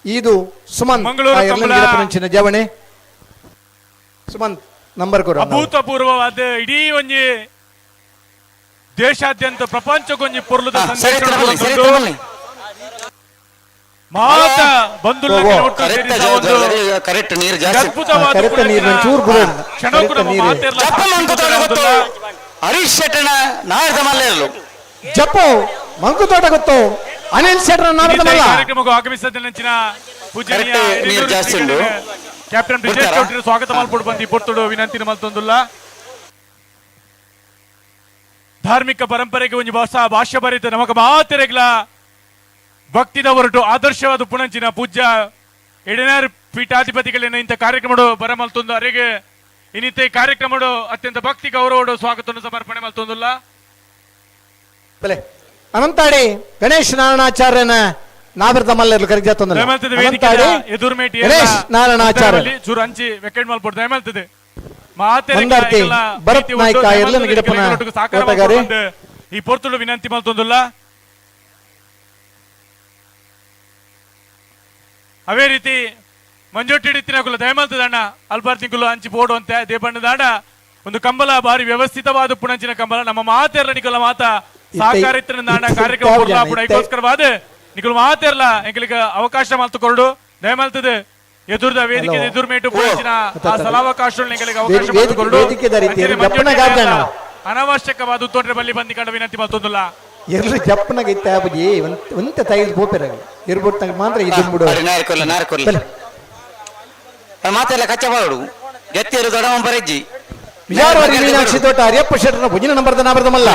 ಇದು ಸುಮನ್ ಜವಣೆ. Sumanth number ಕೊಡು. ಅಭೂತಪೂರ್ವವಾದ ಇಡೀ ಒಂಜಿ ದೇಶಾದ್ಯಂತ ಪ್ರಪಂಚಕ್ಕೊಂಜಿ ಪೊರ್ಲುದ ಸಂದೇಶ ಮಾತ ಬಂಧುಗಳ ಒಟ್ಟು ಸೇರಿದ ಒಂದು ಕರೆಕ್ಟ್ ನೀರು ಜಾಸ್ತಿ ಅದ್ಭುತವಾದ ಕರೆಕ್ಟ್ ನೀರು ಚೂರು ಬಿಡು. ಕ್ಷಣಕ್ಕೂ ನಮ್ಮ ಮಾತೆರ್ಲ ಹರೀಶ್ ಶೆಟ್ಟನ ನಾಯರ್ದ ಮಲ್ಲೇರ್ಲು ಜಪ್ಪು ಮಂಕುತೋಟ ಗೊತ್ತು ಅನಿಲ್ ಶೆಟ್ಟರ ನಾರದ ಮಲ್ಲ. ಕಾರ್ಯಕ್ರಮಕ್ಕೆ ಆಗಮಿಸಿದ ನಂಚಿನ ಪೂಜನೀಯ ನೀರು ಜಾಸ್ತಿ ಉಂಟು. ಕ್ಯಾಪ್ಟನ್ ಬ್ರಿಜೇಶ್ ಚೌಟ್ರಿ ಸ್ವಾಗತ ಮಲ್ಪೊಡು ಬಂದು ಪೊರ್ತುಡು ವಿನಂತಿನ ಮಲ್ತೊಂದುಲ್ಲ. ಧಾರ್ಮಿಕ ಪರಂಪರೆಗೆ ಒಂಜಿ ಹೊಸ ಭಾಷ್ಯ ಬರೀತ ನಮಕ ಮಾತೆರೆಗ್ಲ ಭಕ್ತಿದ ಹೊರಟು ಆದರ್ಶವಾದ ಪುಣಂಚಿನ ಪೂಜ್ಯ ಎಡೆನಾರ್ ಪೀಠಾಧಿಪತಿಗಳೇನ ಇಂಥ ಕಾರ್ಯಕ್ರಮಡು ಬರಮಲ್ತೊಂದು ಅರೆಗೆ ಇನ್ನಿತ ಈ ಕಾರ್ಯಕ್ರಮಡು ಅತ್ಯಂತ ಭಕ್ತಿ ಗೌರವಡು ಸ್ವಾಗತವನ್ನು ಸಮರ್ಪಣೆ ಮಲ್ತೊಂದುಲ್ಲ. ಅನಂತಾಡಿ ಗಣೇಶ್ ನಾರಾಯಣಾಚಾರ್ಯನ ನಾವಿರ್ದ ಮಲ್ಲೆರ್ಲು ಕರೆಗೆ ಜಾತೊಂದುಲ್ಲ. ಅನಂತಾಡಿ ಎದುರ್ಮೇಟಿ ಗಣೇಶ್ ನಾರಾಯಣಾಚಾರ್ಯ ಚೂರು ಅಂಚಿ ವೆಕೆಟ್ ಮಲ್ಪೊಡು ದಯಮಲ್ತದೆ. ಮಂದಾರ್ತಿ ಭರತ್ ನಾಯ್ಕ ಎರ್ಲನ ಗಿಡಪ್ಪನ ಓಟಗಾರಿ ಈ ಪೊರ್ತುಡು ವಿನಂತಿ ಮಲ್ತೊಂದುಲ್ಲ. ಅವೇ ರೀತಿ ಮಂಜೊಟ್ಟಿ ಹಿಡಿತಿನಕುಲು ದಯಮಲ್ತದಣ್ಣ ಅಲ್ಬಾರ್ತಿಂಕುಲು ಅಂಚಿ ಬೋಡು ಅಂತ ದೇಬಣ್ಣದಾಡ ಒಂದು ಕಂಬಲ ಭಾರಿ ವ್ಯವಸ್ಥಿತವಾದ ಪುಣಂಚಿನ ಕಂಬಲ ನಮ್ಮ ಮಾತೆರ್ಲ ನಿಕುಲ ಮಾತ ಸಹಕಾರ ಇತ್ತಿನ ಕಾರ್ಯಕ್ರಮ ಪುಣ ನಿಕುಲು ಮಾತೆರ್ಲ ಎಂಕಲಿಗೆ ಅವಕಾಶ ಮಲ್ತುಕೊರಡು ದಯಮಲ್ತದೆ. ಎದುರ್ದ ವೇದಿಕೆ ಎದುರ್ಮೇಟು ಪುಣಂಚಿನ ಆ ಸ್ಥಳಾವಕಾಶ ಎಂಕಲಿಗೆ ಅವಕಾಶ ಮಲ್ತುಕೊರಡು ಅನಾವಶ್ಯಕವಾದ ತೊಂದರೆ ಬಲ್ಲಿ ಬಂದಿ ಕಂಡ ವಿನಂತಿ ಮಲ್ತೊಂದುಲ್ಲ. ಎರ್ಲು ಜಪ್ಪನಾಗ ಇತ್ತ ಬುಜಿ ಒಂತೆ ತೈಲ್ ಪೋಪೆರಾಗ ಇರ್ಬಿಟ್ಟು ಮಾತ್ರ ಇದನ್ ಬಿಡು. ಮಾತೆಲ್ಲ ಕಚ್ಚ ಬಾಡು ಗೆತ್ತಿರು ದೊಡ್ಡ ಬರೆಜ್ಜಿ. ವಿಜಾರವಾರಿ ಮೀನಾಕ್ಷಿ ತೋಟ ಹರಿಯಪ್ಪ ಶೆಟ್ಟರ ಭುಜಿನ ನಂಬರ್ದ ನಾಬರ್ದ ಮಲ್ಲ.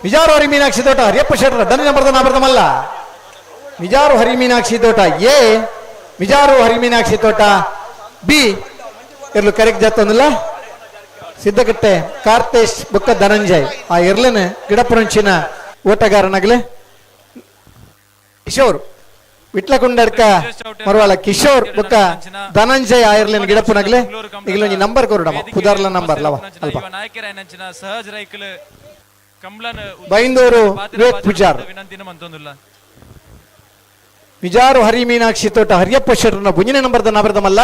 ವಿಜಾರವಾರಿ ಮೀನಾಕ್ಷಿ ತೋಟ ಹರಿಯಪ್ಪ ಶೆಟ್ಟರ ಡನ್ ನಂಬರ್ದ ನಾಬರ್ದ ಮಲ್ಲ. ವಿಜಾರು ಹರಿ ಮೀನಾಕ್ಷಿ ತೋಟ ಎ, ವಿಜಾರು ಹರಿ ಮೀನಾಕ್ಷಿ ತೋಟ ಬಿ ಇರ್ಲು ಕರೆಕ್ಟ್ ಜಾತೊಂದಿಲ್ಲ. ಸಿದ್ದಕಟ್ಟೆ ಕಾರ್ತೇಶ್ ಬುಕ್ಕ ಧನಂಜಯ್ ಆ ಎರ್ಲನ ಗಿಡಪುರಂಚಿನ ಓಟಗಾರನಾಗಲೇ ಕಿಶೋರ್ ವಿಟ್ಲಕೊಂಡಡ್ಕ ಮರವಾಳ ಕಿಶೋರ್ ಬುಕ್ಕ ಧನಂಜಯ್ ಆಯರ್ಲನ್ ಗಿಡಪ್ಪನಾಗಲೇ ಈಗಲೊಂಜಿ ನಂಬರ್ ಕೊರಡಮ್ಮ ಪುದಾರ್ಲ ನಂಬರ್ ಲವ ಅಲ್ಪ. ಬೈಂದೂರು ವಿವೇಕ್ ಪೂಜಾರ್ ವಿಜಾರು ಹರಿ ಮೀನಾಕ್ಷಿ ತೋಟ ಹರಿಯಪ್ಪ ಶೆಟ್ಟರ್ನ ಬುಂಜಿನ ನಂಬರ್ದ ನಾಬರ್ದ ಮಲ್ಲ.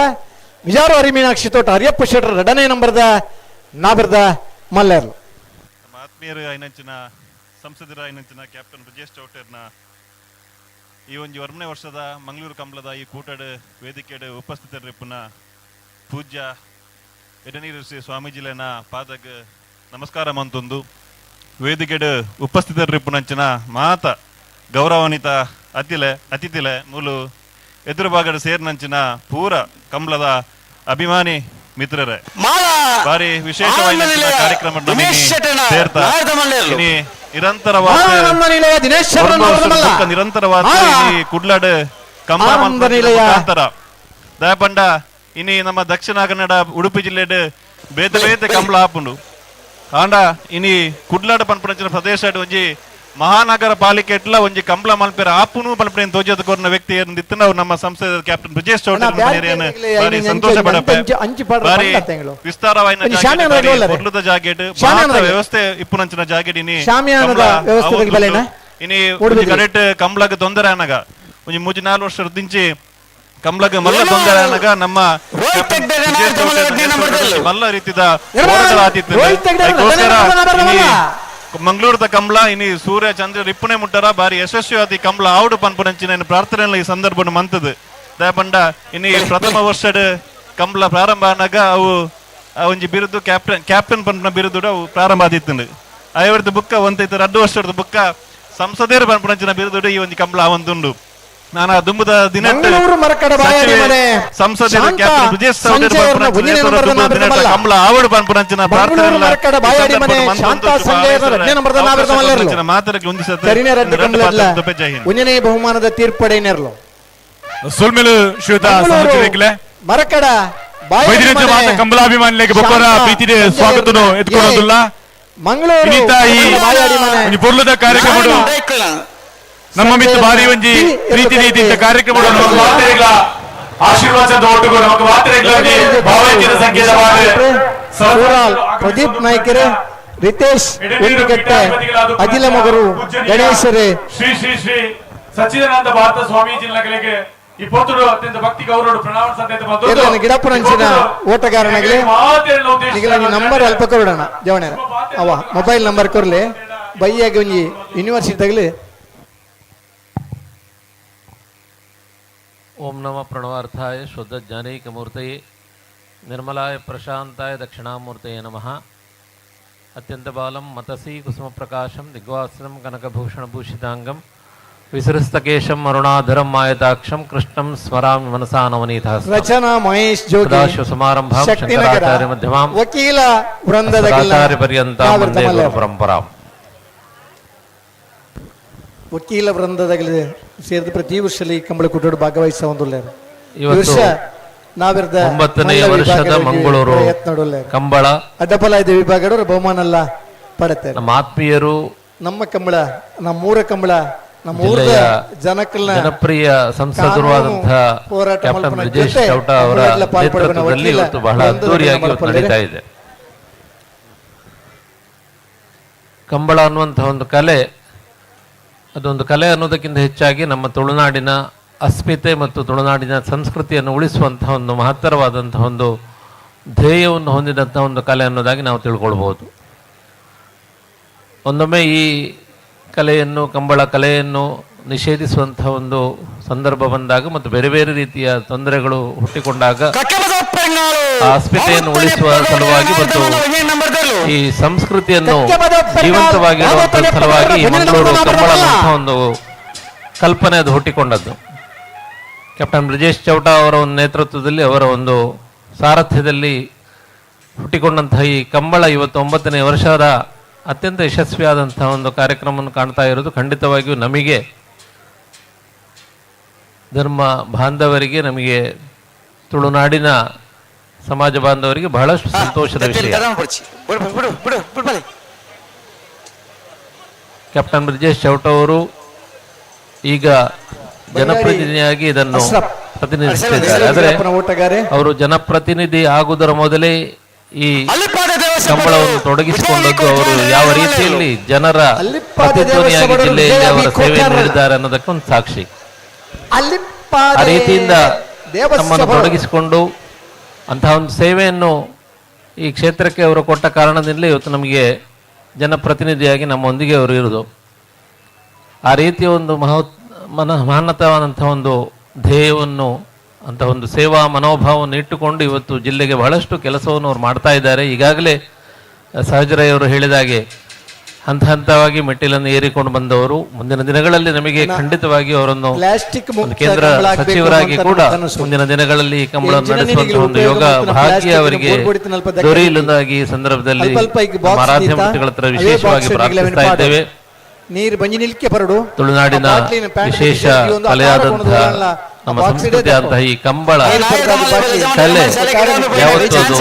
ವಿಜಾರು ಹರಿ ಮೀನಾಕ್ಷಿ ತೋಟ ಹರಿಯಪ್ಪ ಶೆಟ್ಟರ್ ಎರಡನೇ ನಂಬರ್ದ ನಾಬರ್ದ ಮಲ್ಲೇರ್ಲು. ನಮ್ಮ ಆತ್ಮೀಯರು ಐನಂಚಿನ ಸಂಸದರ ಐನಂಚಿನ ಕ್ಯಾಪ್ಟನ್ ಬ್ರಿಜೇಶ್ ಚೌಟರ್ನ ಈ ಒಂದು 1ನೇ ವರ್ಷದ ಮಂಗಳೂರು ಕಂಬಳದ ಈ ಕೂಟಡ್ ವೇದಿಕೆಡ್ ಉಪಸ್ಥಿತರಿಪ್ಪುನ ಪೂಜ್ಯ ಎಡನೀರು ಶ್ರೀ ಸ್ವಾಮೀಜಿಲೆನ ಪಾದಗ್ ನಮಸ್ಕಾರ ಮಂತೊಂದು ವೇದಿಕೆಡ್ ಉಪಸ್ಥಿತರಿಪ್ಪುನಂಚಿನ ಮಾತ ಗೌರವಾನ್ವಿತ ಅತಿಥಿಲೆ ಮೂಲು ಎದುರು ಭಾಗದ ಸೇರಿನಂಚಿನ ಪೂರ ಕಂಬಳದ ಅಭಿಮಾನಿ ಮಿತ್ರರೇ, ಭಾರಿ ವಿಶೇಷವಾದ ಕಾರ್ಯಕ್ರಮ ಸೇರ್ತಾ ನಿರಂತರವಾದ ನಿರಂತರವಾದ ಕುಡ್ಲಾಡ್ ಕಂಬಳ ಮುಖಾಂತರ ದಯಪಂಡ ಇನಿ ನಮ್ಮ ದಕ್ಷಿಣ ಕನ್ನಡ ಉಡುಪಿ ಜಿಲ್ಲೆಡ್ ಬೇತೆ ಬೇತೆ ಕಂಬಳ ಆಪುಂಡು ಆಂಡ ಇನಿ ಕುಡ್ಲಾಡ್ ಪನ್ಪುನಂಚಿನ ಪ್ರದೇಶ ಒಂಜಿ ಮಹಾನಗರ ಪಾಲಿಕೆ ಎಟ್ಲ ಒಂಜಿ ಕಂಬಳ ಮಲ್ಪೆರ ಆಪುನು ಪನ್ಪುನ ತೋಜದ ಕೊರ್ನ ವ್ಯಕ್ತಿ ಇತ್ತಿನ ನಮ್ಮ ಸಂಸ್ಥೆದ ಕ್ಯಾಪ್ಟನ್ ಬ್ರಿಜೇಶ್ ಚೌಧರಿ ಭಾರಿ ಸಂತೋಷ ಪಡಪೆ. ಭಾರಿ ವಿಸ್ತಾರವಾಯಿನ ಪೊರ್ಲುದ ಜಾಗೆಡ್ ವ್ಯವಸ್ಥೆ ಇಪ್ಪುನಂಚಿನ ಜಾಗೆಡ್ ಇನಿ ಇನಿ ಕರೆಕ್ಟ್ ಕಂಬಳಗ್ ತೊಂದರೆ ಅನಗ ಒಂಜಿ 3-4 ವರ್ಷ ದಿಂಚಿ ಕಂಬಳಗ್ ಮಲ್ಲ ತೊಂದರೆ ಅನಗ ನಮ್ಮ ಮಲ್ಲ ರೀತಿದ ಮಂಗಳೂರದ ಕಂಬಳ ಇನಿ ಸೂರ್ಯ ಚಂದ್ರ ರಿಪ್ಪುನೆ ಮುಟ್ಟರ ಬಾರಿ ಯಶಸ್ವಿಯಾದ ಕಂಬಳ ಆವುಡು ಪನ್ಪುನಂಚಿನ ಪ್ರಾರ್ಥನೆ ಈ ಸಂದರ್ಭ ಮಂತದು ದಯಪಂಡ ಇನಿ ಪ್ರಥಮ ವರ್ಷದ ಕಂಬಳ ಪ್ರಾರಂಭ ಆನಾಗ ಅವು ಒಂಜಿ ಬಿರುದು ಕ್ಯಾಪ್ಟನ್ ಪನ್ಪುನ ಬಿರುದು ಅವು ಪ್ರಾರಂಭ ಆದಿತ್ತುಂಡು. ಐವರ್ದು ಬುಕ್ಕ ಒಂತೈತು 2 ವರ್ಷದ ಬುಕ್ಕ ಸಂಸದೇರು ಪನ್ಪುನಂಚಿನ ಬಿರುದು ಈ ಒಂಜಿ ಕಂಬಳ ಆವಂದುಂಡು. ನಾನು ಆ ದುಂಬುದ ದಿನ ಸಂಸದ ಕ್ಯಾಪ್ಟನ್ ಬ್ರಿಜೇಶ್ ಕಂಬಳ ಆವಡು ಪನ್ಪುನಂಚಿನ ಪ್ರಾರ್ಥನೆ ಮಾತಕ್ಕೆ ಒಂಜನೇ ಬಹುಮಾನದ ತೀರ್ಪಡೆಯರ್ಲು ಸೊಲ್ಮೆಲು ಶ್ವೇತಾ ಸಮಾಜ ಮರಕಡ ಕಂಬಳಾಭಿಮಾನಿಗಳಿಗೆ ಬೊಕ್ಕರ ಪ್ರೀತಿಗೆ ಸ್ವಾಗತನು ಎತ್ಕೊಳ್ಳೋದಿಲ್ಲ. ಮಂಗಳೂರು ಪೊರ್ಲುದ ಕಾರ್ಯಕ್ರಮ ನಮ್ಮ ಮಿತ್ತು ಭಾರಿ ಒಂಜಿ ಪ್ರೀತಿ ರೀತಿ ಕಾರ್ಯಕ್ರಮ ಆಶೀರ್ವಾದ ಪ್ರದೀಪ್ ನಾಯ್ಕರೇ, ರಿತೇಶ್ ಉಂಡಿಕಟ್ಟೆ, ಅಜಿಲ ಮಗರು, ಗಣೇಶರೇ, ಶ್ರೀ ಶ್ರೀ ಶ್ರೀ ಸಚ್ಚಿದಾನಂದ ಭಾರತ ಸ್ವಾಮೀಜಿ ನಗಲಿಗೆ ಈ ಪೊರ್ತುಡು ಅತ್ಯಂತ ಭಕ್ತಿ ಗೌರವ ಪ್ರಣಾಮ ಸಂದೇಶ ಗಿಡಪ್ಪನಂಚಿನ ಓಟಗಾರನಾಗಲಿ ನಂಬರ್ ಅಲ್ಪ ಕೊಡೋಣ ಜವಣ್ಣ ಅವ ಮೊಬೈಲ್ ನಂಬರ್ ಕೊರ್ಲಿ ಬೈಯಾಗಿ ಒಂಜಿ ಯೂನಿವರ್ಸಿಟಿ ಓಂ ನಮ ಪ್ರಣವಾರ್ಥಾಯ ಶುದ್ಧ ಜ್ಞಾನೈಕಮೂರ್ತಯೇ ನಿರ್ಮಲಾಯ ಪ್ರಶಾಂತಾಯ ದಕ್ಷಿಣಾಮೂರ್ತಯೇ ನಮಃ. ಅತ್ಯಂತ ಬಾಲಂ ಮತಸಿ ಕುಸುಮಪ್ರಕಾಶಂ ದಿಗ್ವಾಸನಂ ಕನಕಭೂಷಣಭೂಷಿತಾಂಗಂ ವಿಸೃಸ್ತಕೇಶಂ ಅರುಣಾಧರಂ ಮಾಯತಾಕ್ಷಂ ಕೃಷ್ಣಂ ಸ್ಮರಾಮಿ ಮನಸಾ ನವನೀತ. ರಚನಾ ಮಹೇಶ್ ಜೋಗಿ ಸದಾಶಿವಸಮಾರಂಭಾಂ ಶಂಕರಾಚಾರ್ಯ ಮಧ್ಯಮಾಂ ವಕೀಲ ವೃಂದದ ಸದಾಚಾರ್ಯ ಪರ್ಯಂತಾಂ ವಂದೇ ಗುರು ಪರಂಪರಾಂ. ವಕೀಲ ವೃಂದದ ಸೇರಿದ ಪ್ರತಿ ವರ್ಷದಲ್ಲಿ ಕಂಬಳಕೂಟೋಡು ಭಾಗವಹಿಸ ಒಂದುಲ್ಲ. ಇವತ್ತು ನಾವಿರದ 9ನೇ ವರ್ಷದ ಮಂಗಳೂರು ಕಂಬಳ ಅಡ್ಡಬಲ ಇದೆ ವಿಭಾಗದವರು ಬಹುಮಾನ ಅಲ್ಲ ಪಡತಾರೆ. ನಮ್ಮ ಆತ್ಮೀಯರು ನಮ್ಮ ಕಂಬಳ, ನಮ್ಮೂರ ಕಂಬಳ, ನಮ್ಮ ಊರ ಜನಕ್ಕಲ್ಲ ಜನಪ್ರಿಯ ಸಂಸದರು ಆದಂತಹ ಕ್ಯಾಪ್ಟನ್ ಬ್ರಿಜೇಶ್ ಚೌಟ ಅವರ ನೇತೃತ್ವದಲ್ಲಿ ಇವತ್ತು ಬಹಳ ಅದ್ದೂರಿಯಾಗಿ ಇವತ್ತು ನಡೀತಾ ಇದೆ. ಕಂಬಳ ಅನ್ನುವಂತಹ ಒಂದು ಕಲೆ, ಅದೊಂದು ಕಲೆ ಅನ್ನೋದಕ್ಕಿಂತ ಹೆಚ್ಚಾಗಿ ನಮ್ಮ ತುಳುನಾಡಿನ ಅಸ್ಮಿತೆ ಮತ್ತು ತುಳುನಾಡಿನ ಸಂಸ್ಕೃತಿಯನ್ನು ಉಳಿಸುವಂತಹ ಒಂದು ಮಹತ್ತರವಾದಂತಹ ಒಂದು ಧ್ಯೇಯವನ್ನು ಹೊಂದಿದಂತಹ ಒಂದು ಕಲೆ ಅನ್ನೋದಾಗಿ ನಾವು ತಿಳ್ಕೊಳ್ಬೋದು. ಒಂದೊಮ್ಮೆ ಈ ಕಲೆಯನ್ನು, ಕಂಬಳ ಕಲೆಯನ್ನು ನಿಷೇಧಿಸುವಂತಹ ಒಂದು ಸಂದರ್ಭ ಬಂದಾಗ ಮತ್ತು ಬೇರೆ ಬೇರೆ ರೀತಿಯ ತೊಂದರೆಗಳು ಹುಟ್ಟಿಕೊಂಡಾಗ ಆ ಅಸ್ಮಿತೆಯನ್ನು ಉಳಿಸುವ ಸಲುವಾಗಿ ಮತ್ತು ಈ ಸಂಸ್ಕೃತಿಯನ್ನು ಜೀವಂತವಾಗಿಡುವಂತಹ ಸಲುವಾಗಿ ಈ ಮಂಗಳೂರು ಕಂಬಳ ಅನ್ನುವಂತಹ ಒಂದು ಕಲ್ಪನೆ ಅದು ಹುಟ್ಟಿಕೊಂಡದ್ದು. ಕ್ಯಾಪ್ಟನ್ ಬ್ರಿಜೇಶ್ ಚೌಟ ಅವರ ಒಂದು ನೇತೃತ್ವದಲ್ಲಿ, ಅವರ ಒಂದು ಸಾರಥ್ಯದಲ್ಲಿ ಹುಟ್ಟಿಕೊಂಡಂತಹ ಈ ಕಂಬಳ ಇವತ್ತು 9ನೇ ವರ್ಷದ ಅತ್ಯಂತ ಯಶಸ್ವಿಯಾದಂತಹ ಒಂದು ಕಾರ್ಯಕ್ರಮವನ್ನು ಕಾಣ್ತಾ ಇರೋದು ಖಂಡಿತವಾಗಿಯೂ ನಮಗೆ ಧರ್ಮ ಬಾಂಧವರಿಗೆ, ನಮಗೆ ತುಳುನಾಡಿನ ಸಮಾಜ ಬಾಂಧವರಿಗೆ ಬಹಳಷ್ಟು ಸಂತೋಷದ ವಿಷಯ. ಕ್ಯಾಪ್ಟನ್ ಬ್ರಿಜೇಶ್ ಚೌಟ ಅವರು ಈಗ ಜನಪ್ರತಿನಿಧಿಯಾಗಿ ಇದನ್ನು ಪ್ರತಿನಿಧಿಸುತ್ತಿದ್ದಾರೆ. ಆದರೆ ಅವರು ಜನಪ್ರತಿನಿಧಿ ಆಗುವುದರ ಮೊದಲೇ ಈ ಕಂಬಳವನ್ನು ತೊಡಗಿಸಿಕೊಂಡದ್ದು ಅವರು ಯಾವ ರೀತಿಯಲ್ಲಿ ಜನರ ಪ್ರತಿಧ್ವನಿಯಾಗಿ ಜಿಲ್ಲೆಯಲ್ಲಿ ಅವರ ಸೇವೆ ನೀಡಿದ್ದಾರೆ ಅನ್ನೋದಕ್ಕೊಂದು ಸಾಕ್ಷಿ. ಆ ರೀತಿಯಿಂದ ತಮ್ಮನ್ನು ತೊಡಗಿಸಿಕೊಂಡು ಅಂತಹ ಒಂದು ಸೇವೆಯನ್ನು ಈ ಕ್ಷೇತ್ರಕ್ಕೆ ಅವರು ಕೊಟ್ಟ ಕಾರಣದಿಂದಲೇ ಇವತ್ತು ನಮಗೆ ಜನಪ್ರತಿನಿಧಿಯಾಗಿ ನಮ್ಮೊಂದಿಗೆ ಅವರು ಇರೋದು. ಆ ರೀತಿಯ ಒಂದು ಮಹನ್ನತವಾದಂಥ ಒಂದು ಧ್ಯೇಯವನ್ನು, ಅಂತಹ ಒಂದು ಸೇವಾ ಮನೋಭಾವವನ್ನು ಇಟ್ಟುಕೊಂಡು ಇವತ್ತು ಜಿಲ್ಲೆಗೆ ಬಹಳಷ್ಟು ಕೆಲಸವನ್ನು ಅವರು ಮಾಡ್ತಾ ಇದ್ದಾರೆ. ಈಗಾಗಲೇ ಸಹಜರಾಯವರು ಹೇಳಿದಾಗೆ ಹಂತ ಹಂತವಾಗಿ ಮೆಟ್ಟಿಲನ್ನು ಏರಿಕೊಂಡು ಬಂದವರು ಮುಂದಿನ ದಿನಗಳಲ್ಲಿ ನಮಗೆ ಖಂಡಿತವಾಗಿ ಅವರನ್ನು ಕೇಂದ್ರ ಸಚಿವರಾಗಿ ಕೂಡ ಮುಂದಿನ ದಿನಗಳಲ್ಲಿ ಈ ಕಂಬಳವನ್ನು ನಡೆಸುವಂತಹ ಒಂದು ಯೋಗ ಭಾಗ್ಯ ಅವರಿಗೆ ದೊರೆಯಲಾಗಿ ಈ ಸಂದರ್ಭದಲ್ಲಿ ಆರಾಧ್ಯ ಮೂರ್ತಿಗಳ ಹತ್ರ ವಿಶೇಷವಾಗಿ ಪ್ರಾರ್ಥಿಸ್ತಾ ಇದ್ದೇವೆ. ತುಳುನಾಡಿನ ವಿಶೇಷ ಕಲೆಯಾದಂತಹ ನಮ್ಮ ಸಂಸ್ಕೃತಿ ಆದಂತಹ ಈ ಕಂಬಳ ಕಲೆ ಯಾವತ್ತೂ ಅದು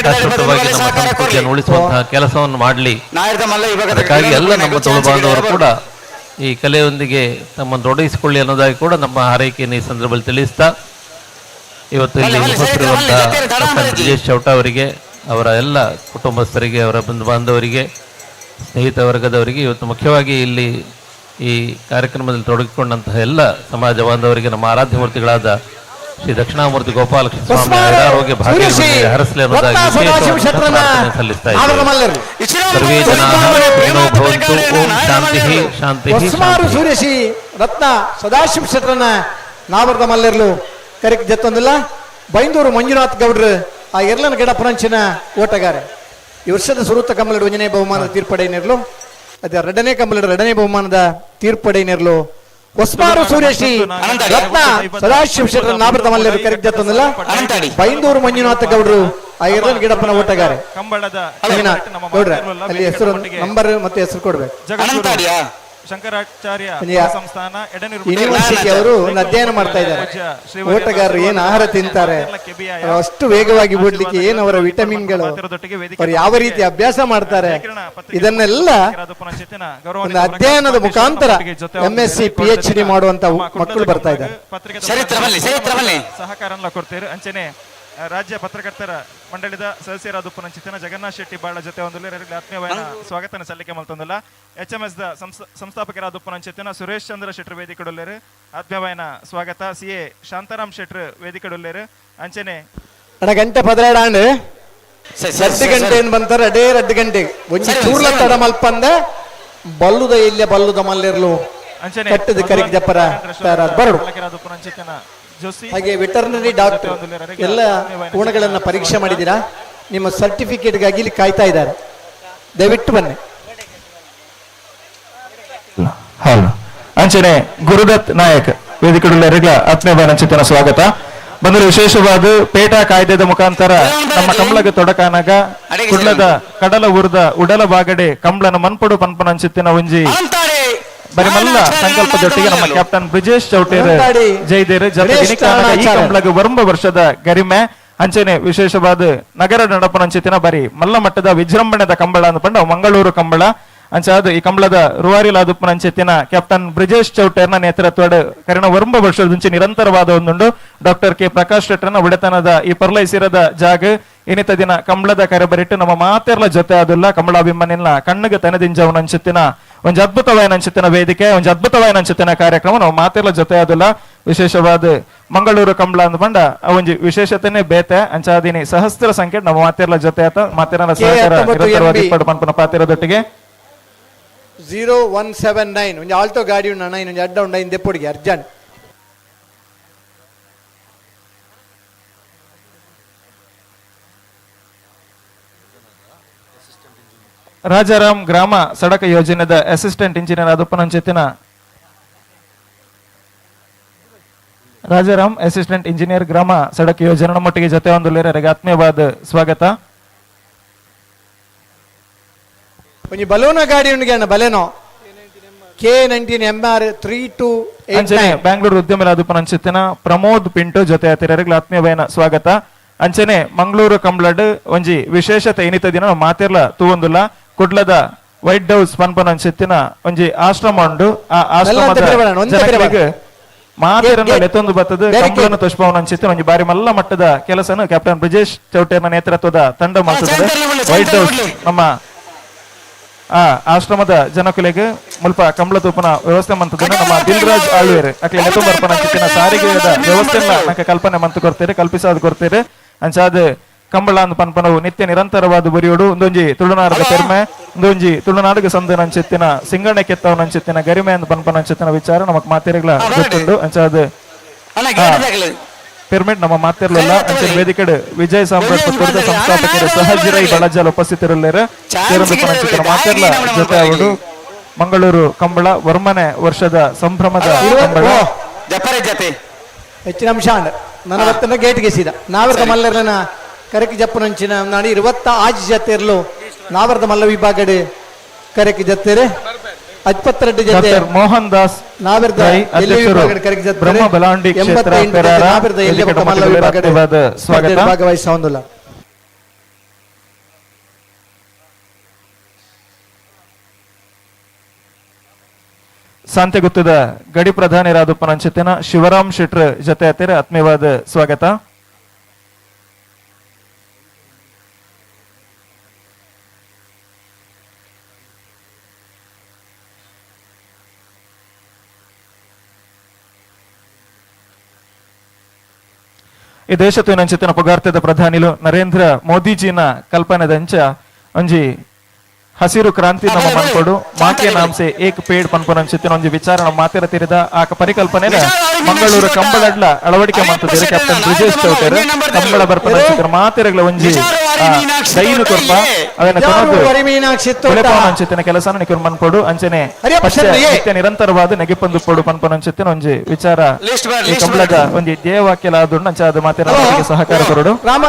ಶಾಶ್ವತವಾಗಿ ನಮ್ಮ ಸಂಸ್ಕೃತಿಯನ್ನು ಉಳಿಸುವಂತಹ ಕೆಲಸವನ್ನು ಮಾಡಲಿ. ಅದಕ್ಕಾಗಿ ಎಲ್ಲ ನಮ್ಮ ತುಳು ಬಾಂಧವರು ಕೂಡ ಈ ಕಲೆಯೊಂದಿಗೆ ತಮ್ಮನ್ನು ತೊಡಗಿಸಿಕೊಳ್ಳಿ ಅನ್ನೋದಾಗಿ ಕೂಡ ನಮ್ಮ ಹಾರೈಕೆಯನ್ನು ಈ ಸಂದರ್ಭದಲ್ಲಿ ತಿಳಿಸ್ತಾ ಇವತ್ತು ಇಲ್ಲಿ ಉಪಸ್ಥಿತರಿರುವಂತಹ ಬ್ರಿಜೇಶ್ ಚೌಟ ಅವರಿಗೆ, ಅವರ ಎಲ್ಲ ಕುಟುಂಬಸ್ಥರಿಗೆ, ಅವರ ಬಂಧು ಬಾಂಧವರಿಗೆ, ಸ್ನೇಹಿತ ವರ್ಗದವರಿಗೆ, ಇವತ್ತು ಮುಖ್ಯವಾಗಿ ಇಲ್ಲಿ ಈ ಕಾರ್ಯಕ್ರಮದಲ್ಲಿ ತೊಡಗಿಕೊಂಡಂತಹ ಎಲ್ಲ ಸಮಾಜ ಬಾಂಧವರಿಗೆ ನಮ್ಮ ಆರಾಧ್ಯ ಮೂರ್ತಿಗಳಾದ ಶ್ರೀ ದಕ್ಷಿಣಾಮೂರ್ತಿ ಗೋಪಾಲಕೃಷ್ಣ ಸ್ವಾಮಿ ಆರೋಗ್ಯ ಭಾಗ್ಯ ಹರಸಲಿ ಅನ್ನೋದಾಗಿ ಪ್ರಾರ್ಥನೆ ಸಲ್ಲಿಸ್ತಾ ಇದ್ದೇವೆ. ಸರ್ವೇ ಜನಾಃ ಸುಖಿನೋ ಭವಂತು. ಓಂ ಶಾಂತಿ ಶಾಂತಿ. ಸೂರ್ಯಶಿ ರತ್ನ ಸದಾಶಿವ ಶೆಟ್ಟರನ್ನ ನಾವರ್ದ ಮಲ್ಲೆರ್ಲು ಕರೆಕ್ ಜತ್ತೊಂದಿಲ್ಲ. ಬೈಂದೂರು ಮಂಜುನಾಥ್ ಗೌಡ್ರು ಆ ಎರ್ಲನ ಗಿಡ ಪುರಂಚಿನ ಓಟಗಾರೆ. ಈ ವರ್ಷದ ಸುರುತ್ತ ಕಂಬಳಡು ಒಂಜನೇ ಬಹುಮಾನದ ತೀರ್ಪಡೆಯನ್ನಿರಲು, ಅದೇ ಎರಡನೇ ಕಂಬಳಡು ಎರಡನೇ ಬಹುಮಾನದ ತೀರ್ಪಡೆಯನ್ನಿರಲು ಹೊಸ್ಮಾರು ಸೂರ್ಯಶ್ರೀ ರತ್ನ ಸದಾಶಿವ ಶೆಟ್ಟರ ನಾಭೃತ ಮಲ್ಲೆರು ಕರೆಕ್ ಜತ್ತೊಂದಿಲ್ಲ. ಬೈಂದೂರು ಮಂಜುನಾಥ ಗೌಡ್ರು ಆ ಎರ್ಲನ ಗಿಡಪ್ಪನ ಓಟಗಾರೆ. ಗೌಡ್ರ ಅಲ್ಲಿ ಹೆಸರು, ನಂಬರ್ ಮತ್ತೆ ಹೆಸರು ಕೊಡ್ಬೇಕು. ಶಂಕರಾಚಾರ್ಯ ಸಂಸ್ಥಾನ ಯೂನಿವರ್ಸಿಟಿ ಅವರು ಅಧ್ಯಯನ ಮಾಡ್ತಾ ಇದ್ದಾರೆ. ಓಟಗಾರರು ಏನ್ ಆಹಾರ ತಿಂತಾರೆ, ಅಷ್ಟು ವೇಗವಾಗಿ ಓಡ್ಲಿಕ್ಕೆ ಏನು ಅವರ ವಿಟಮಿನ್ಗಳು, ಅವರು ಯಾವ ರೀತಿ ಅಭ್ಯಾಸ ಮಾಡ್ತಾರೆ, ಇದನ್ನೆಲ್ಲ ಒಂದು ಅಧ್ಯಯನದ ಮುಖಾಂತರ MSc PhD ಮಾಡುವಂತ ಮಕ್ಕಳು ಬರ್ತಾ ಇದ್ದಾರೆ. ಸಹಕಾರ ಕೊಡ್ತೀರಿ. ಅಂಚನೆ ರಾಜ್ಯ ಪತ್ರಕರ್ತರ ಮಂಡಳಿದ ಸದಸ್ಯರಾದ ಉಪ್ಪುನಂಚಿತನ ಜಗನ್ನಾಥ್ ಶೆಟ್ಟಿ ಬಾಳ ಜೊತೆ ಒಂದು ಆತ್ಮೀಯವಾದ ಸ್ವಾಗತನ ಸಲ್ಲಿಕೆ ಮಲ್ತೊಂದುಲ್ಲ. ಎಚ್ ಎಂ ಎಸ್ the ಸಂಸ್ಥಾಪಕರಾದ ಉಪ್ಪುನಂಚಿತನ ಸುರೇಶ್ ಚಂದ್ರ ಶೆಟ್ಟರ್ ವೇದಿಕೆಡುಲ್ಲೇರು ಆತ್ಮೀಯವಾಯನ ಸ್ವಾಗತ. ಸಿ ಎ ಶಾಂತಾರಾಮ್ ಶೆಟ್ಟರ್ ವೇದಿಕೆಡುಲ್ಲೇರು ಅಂಚನೆ ಗಂಟೆ 12 ಆಂಡ್ ರಡ್ಡು ಗಂಟೆ ಏನ್ ಬಂತಾರೆ ಅಡೇ ರಡ್ಡು ಗಂಟೆ ಒಂಜಿ ಚೂರ್ಲ ತಡ ಮಲ್ಪಂದ ಬಲ್ಲುದ ಇಲ್ಲೇ ಬಲ್ಲುದ ಮಲ್ಲಿರ್ಲು ಕಟ್ಟದ ಕರಿಕ್ ಜಪ್ಪರ ಬರಡು. ಹಾಗೆ ವೆಟರ್ನರಿ ಡಾಕ್ಟರ್ ಎಲ್ಲ ಕೋಣಗಳನ್ನು ಪರೀಕ್ಷೆ ಮಾಡಿದ್ದೀರಾ, ನಿಮ್ಮ ಸರ್ಟಿಫಿಕೇಟ್ಗಾಗಿ ಇಲ್ಲಿ ಕಾಯ್ತಾ ಇದ್ದಾರೆ, ದಯವಿಟ್ಟು ಬನ್ನಿ. ಹಲೋ ಅಂಚನೆ ಗುರುದತ್ ನಾಯಕ್ ವೇದಿಕೆಡುಲ್ಲರಿಗಳ ಆತ್ಮೀಯ ನಂಚಿತನ ಸ್ವಾಗತ. ಬಂದರೆ ವಿಶೇಷವಾದ ಪೇಟಾ ಕಾಯ್ದೆದ ಮುಖಾಂತರ ನಮ್ಮ ಕಂಬ್ಳಗ ತೊಡಕಾನಾಗ ಕುಡ್ಲದ ಕಡಲ ಊರ್ದ ಉಡಲ ಬಾಗಡೆ ಕಂಬ್ಳನ ಮನ್ಪಡು ಪನ್ಪನಂಚಿತ್ತಿನ ಒಂಜಿ ಬರಿಮಲ್ಲ ಸಂಕಲ್ಪದೊಟ್ಟಿಗೆ ನಮ್ಮ ಕ್ಯಾಪ್ಟನ್ ಬ್ರಿಜೇಶ್ ಚೌಟೇರ್ ಜೈದೇರ್ ಜೊತೆ ಈ ಕಂಬ್ಳಗ ವರ್ಂಬ ವರ್ಷದ ಗರಿಮೆ ಅಂಚನೆ ವಿಶೇಷವಾದ ನಗರ ನಡಪನಂಚಿತ್ತಿನ ಬರಿ ಮಲ್ಲ ಮಟ್ಟದ ವಿಜೃಂಭಣೆದ ಕಂಬಳ ಅಂದ್ಕೊಂಡು ಮಂಗಳೂರು ಕಂಬಳ ಅಂಚಾದ ಈ ಕಂಬಳದ ರುವಾರಿಲಾದುಪ್ಪನಂಚೆತ್ತಿನ ಕ್ಯಾಪ್ಟನ್ ಬ್ರಿಜೇಶ್ ಚೌಟೇರ್ನ ನೇತೃತ್ವದ ಕರಿನ ವರ್ಂಬ ವರ್ಷದಂಚೆ ನಿರಂತರವಾದ ಒಂದುಂಡು ಡಾಕ್ಟರ್ ಕೆ ಪ್ರಕಾಶ್ ಶೆಟ್ಟರ್ನ ಒಡೆತನದ ಈ ಪರ್ಲೈಸಿರದ ಜಾಗ ಇನ್ನಿತ ದಿನ ಕಂಬಳದ ಕರೆಬರಿಟ್ಟು ನಮ್ಮ ಮಾತೆರ್ಲ ಜೊತೆ ಆದುಲ್ಲ ಕಂಬಳಾಭಿಮಾನಿನ ಕಣ್ಣಿಗೆ ತನದಿಂಜವನಂಚೆತ್ತಿನ ಒಂಜಿ ಅದ್ಭುತವಾದ ಅಂಚೆತ್ತಿನ ವೇದಿಕೆ ಒಂಜಿ ಅದ್ಭುತವಾದ ಅಂಚೆತ್ತಿನ ಕಾರ್ಯಕ್ರಮ ನಾವು ಮಾತೆರ್ಲ ಜೊತೆ ಆದುಲ್ಲ. ವಿಶೇಷವಾದ ಮಂಗಳೂರು ಕಂಬಳ ಅಂದ್ಕೊಂಡ ಒಂಜಿ ವಿಶೇಷತೆನೆ ಬೇತೆ ಅಂಚಾದಿನಿ ಸಹಸ್ರ ಸಂಖ್ಯೆ ನಮ್ಮ ಮಾತೆರ್ಲ ಜೊತೆ ಆತ ಮಾತೆರನ ಸಹಕಾರ ನಿರಂತರವಾಗಿ ಇಪ್ಪಡು ಪನ್ಪನ ಪಾತಿರದೊಟ್ಟಿಗೆ 0179 ಒಂಜಿ ಆಲ್ಟೋ ಗಾಡಿ ಉಂಡು ಅಣ್ಣ ಇನ್ನೊಂದು ಅಡ್ಡ ಉಂಡ ಇಂದೆ ಪೊಡಿಗೆ ಅರ್ಜೆಂಟ್. ರಾಜಾರಾಮ್ ಗ್ರಾಮ ಸಡಕ ಯೋಜನೆದ ಅಸಿಸ್ಟೆಂಟ್ ಇಂಜಿನಿಯರ್ ಆದಪ್ಪನಂಚೆತ್ತಿನ ರಾಜಾರಾಮ್ ಅಸಿಸ್ಟೆಂಟ್ ಇಂಜಿನಿಯರ್ ಗ್ರಾಮ ಸಡಕ ಯೋಜನೆ ನಮ್ಮೊಟ್ಟಿಗೆ ಜೊತೆ ಒಂದು ಆತ್ಮೀಯವಾದ ಸ್ವಾಗತ. ಒಂಜಿ ಬಲೂನ ಗಾಡಿ ಉಂಡು ಅಣ್ಣ Baleno K19 MR 3289 Bangalore ಉದ್ಯಮಿರಾದಪ್ಪನಂಚಿತ್ತಿನ Pramod Pintu ಜೊತೆ ಅತಿರರಿಗೆ ಆತ್ಮೀಯವಾದ ಸ್ವಾಗತ. ಅಂಚನೆ ಮಂಗಳೂರು ಕಂಬ್ಳಡ್ ಒಂಜಿ ವಿಶೇಷತೆ ಇನಿತ ದಿನ ಮಾತಿರ್ಲ ತೂವೊಂದುಲ್ಲ ಕುಡ್ಲದ ವೈಟ್ ಹೌಸ್ ಪನ್ಪನಂಚಿತ್ತಿನ ಒಂಜಿ ಆಶ್ರಮ ಉಂಡು. ಆ ಆಶ್ರಮದ ಜನಗಳಿಗೆ ಮಾತಿರನ್ನ ಲೆತ್ತೊಂದು ಬರ್ತದೆ ಕಂಬಳನ್ನು ತೋಷ್ಪವನಂಚಿತ್ತಿನ ಒಂಜಿ ಬಾರಿ ಮಲ್ಲ ಮಟ್ಟದ ಕೆಲಸನ ಕ್ಯಾಪ್ಟನ್ ಬ್ರಿಜೇಶ್ ಚೌಟೇರ್ನ ನೇತೃತ್ವದ ತಂಡ ಮಾಡ್ತದೆ. ವೈಟ್ ಹೌಸ್ ನಮ್ಮ ಆ ಆಶ್ರಮದ ಜನಕುಲೆಗೆ ಮುಲ್ಪ ಕಂಬಳ ತೂಪನ ವ್ಯವಸ್ಥೆ ಮಂತದನ್ನ ನಮ್ಮ ದಿಲ್ರಾಜ್ ಆಳ್ವೇರ್ ಅಕ್ಲೆ ಲೆತ್ತೊಂಬರ್ಪನ ಸಾರಿಗೆಯ ವ್ಯವಸ್ಥೆನ ನಕ ಕಲ್ಪನೆ ಮಂತು ಕೊಡ್ತೀರಿ ಕಲ್ಪಿಸಾದ್ ಕೊಡ್ತೀರಿ. ಅಂಚಾದ ಕಂಬಳ ಅಂದ್ ಪನ್ಪನವು ನಿತ್ಯ ನಿರಂತರವಾದ ಬರಿಯೋಡು ಒಂದೊಂಜಿ ತುಳುನಾಡದ ಪೆರ್ಮೆ ಒಂದೊಂಜಿ ತುಳುನಾಡಿಗೆ ಸಂದ ನಂಚೆತ್ತಿನ ಸಿಂಗಣೆ ಕೆತ್ತವ ನಂಚೆತ್ತಿನ ಗರಿಮೆ ಅಂದ್ ಪನ್ಪನ ಅಂಚೆತ್ತಿನ ವಿಚಾರ ನಮಕ್ ಮಾತಿರಗಳ ಗೊತ್ತುಂಡು. ಅಂಚಾದ ಪಿರಮಿಡ್ ನಮ್ಮ ಮಾತಿರಲಿಲ್ಲ. ಅಂಚಿನ ವೇದಿಕೆಡ್ ವಿಜಯ್ ಸಾಮ್ರಾಟ್ ಪುತ್ತೂರದ ಸಂಸ್ಥಾಪಕರು ಸಹಜಿರೈ ಬಳಜಾಲ್ ಉಪಸ್ಥಿತರಿಲ್ಲೇರು ಮಾತಿರ್ಲ ಜೊತೆ ಅವರು ಮಂಗಳೂರು ಕಂಬಳ ವರ್ಮನೆ ವರ್ಷದ ಸಂಭ್ರಮದ ಕಂಬಳ ಹೆಚ್ಚಿನ ಅಂಶ ನನ್ನ ಗೇಟ್ಗೆ ಸೀದ ನಾವರ್ದ ಮಲ್ಲರ್ನ ಕರಕಿ ಜಪ್ಪನಂಚಿನ ನಾಡಿ 26 ಜತೆ ಇರಲು ನಾವರ್ದ ಮಲ್ಲ ವಿಭಾಗಡೆ ಕರಕಿ ಜತ್ತೇರೆ 22 ಜತೆ ಮೋಹನ್ ದಾಸ್ ನಾವರ್ದ ಬ್ರಹ್ಮ ಬಲಾಂಡಿ ಕ್ಷೇತ್ರ ಸ್ವಾಗತ ಭಾಗವಹಿಸುವುದಿಲ್ಲ. ಸಾಂತೆಗುತ್ತದ ಗಡಿ ಪ್ರಧಾನಿರಾದಪ್ಪನಂಚಿತ್ತಿನ ಶಿವರಾಮ್ ಶೆಟ್ರ್ ಜೊತೆ ಹತ್ತಿರ ಆತ್ಮೀಯವಾದ ಸ್ವಾಗತ. ಈ ದೇಶತ್ವಿನಂಚಿತ್ತಿನ ಪುಗಾರ್ತೆದ ಪ್ರಧಾನಿಲು ನರೇಂದ್ರ ಮೋದಿಜಿನ ಕಲ್ಪನೆದಂಚ ಒಂಜಿ ಹಸಿರು ಕ್ರಾಂತಿ ನಮ್ಮ ಮನ್ಕೊಡು ಮಾಕೆ ನಾಮ್ಸೆ ಏಕ್ ಪೇಡ್ ಪನ್ಪುನಂಚಿತ್ತಿನ ಒಂಜಿ ವಿಚಾರ ನಮ್ಮ ಮಾತಿರ ತೀರಿದ ಆ ಪರಿಕಲ್ಪನೆ ಮಂಗಳೂರು ಕಂಬಳಡ್ಲ ಅಳವಡಿಕೆ ಮಾಡ್ತಿದ್ದಾರೆ ಕ್ಯಾಪ್ಟನ್ ಬ್ರಿಜೇಶ್ ಚೌಟೇರ್. ಕಂಬಳ ಬರ್ಪನಂಚಿತ್ತಿನ ಮಾತಿರಗಳ ಒಂಜಿ ದೈನು ಕೊರ್ಪ ಅದನ್ನ ಅಂಚಿತ್ತಿನ ಕೆಲಸನ ನಿಕುರ್ ಮನ್ಕೊಡು ಅಂಚನೆ ನಿತ್ಯ ನಿರಂತರವಾದ ನೆಗೆಪಂದು ಪೊಡು ಪನ್ಪನಂಚಿತ್ತಿನ ಒಂಜಿ ವಿಚಾರ ಈ ಕಂಬಳದ ಒಂಜಿ ಧ್ಯೇಯವಾಕ್ಯಲ ಆದುಂಡು. ಅಂಚ ಅದು ಮಾತಿರ ಸಹಕಾರ ಕೊರಡು. ರಾಮ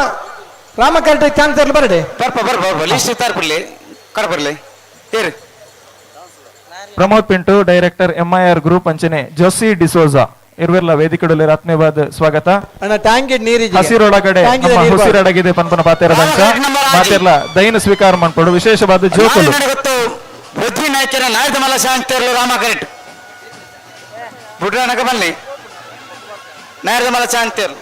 ರಾಮ ಕರೆಕ್ಟ್ ಚಾನ್ಸ್ ಬರಡೆ Pramod Pinto director MIR group ಅಂಚನೆ ಜೋಸಿ ಡಿಸೋಜಾ ಇರ್ವೆಲ್ಲ ವೇದಿಕೆಯಲ್ಲಿ ಆತ್ಮೀಯವಾದ ಸ್ವಾಗತ. ಹಸಿರೊಳಗಡೆ ಹಸಿರಡಗಿದೆ ಪನ್ಪನ ಪಾತೆರದಂಚ ಮಾತಿರ್ಲ ದೈನ ಸ್ವೀಕಾರ ಮಾಡ್ಕೊಡು ವಿಶೇಷವಾದ ಜೋಕುಲು ಪೃಥ್ವಿ ನಾಯ್ಕರ ನಾಯ್ದ ಮಲ್ಲ ಶಾಂತಿರ್ಲು ರಾಮ ಕರೆಕ್ಟ್ ಬುಡ್ರಾನಕ ಬನ್ನಿ ನಾಯ್ದ ಮಲ್ಲ ಶಾಂತಿರ್ಲು.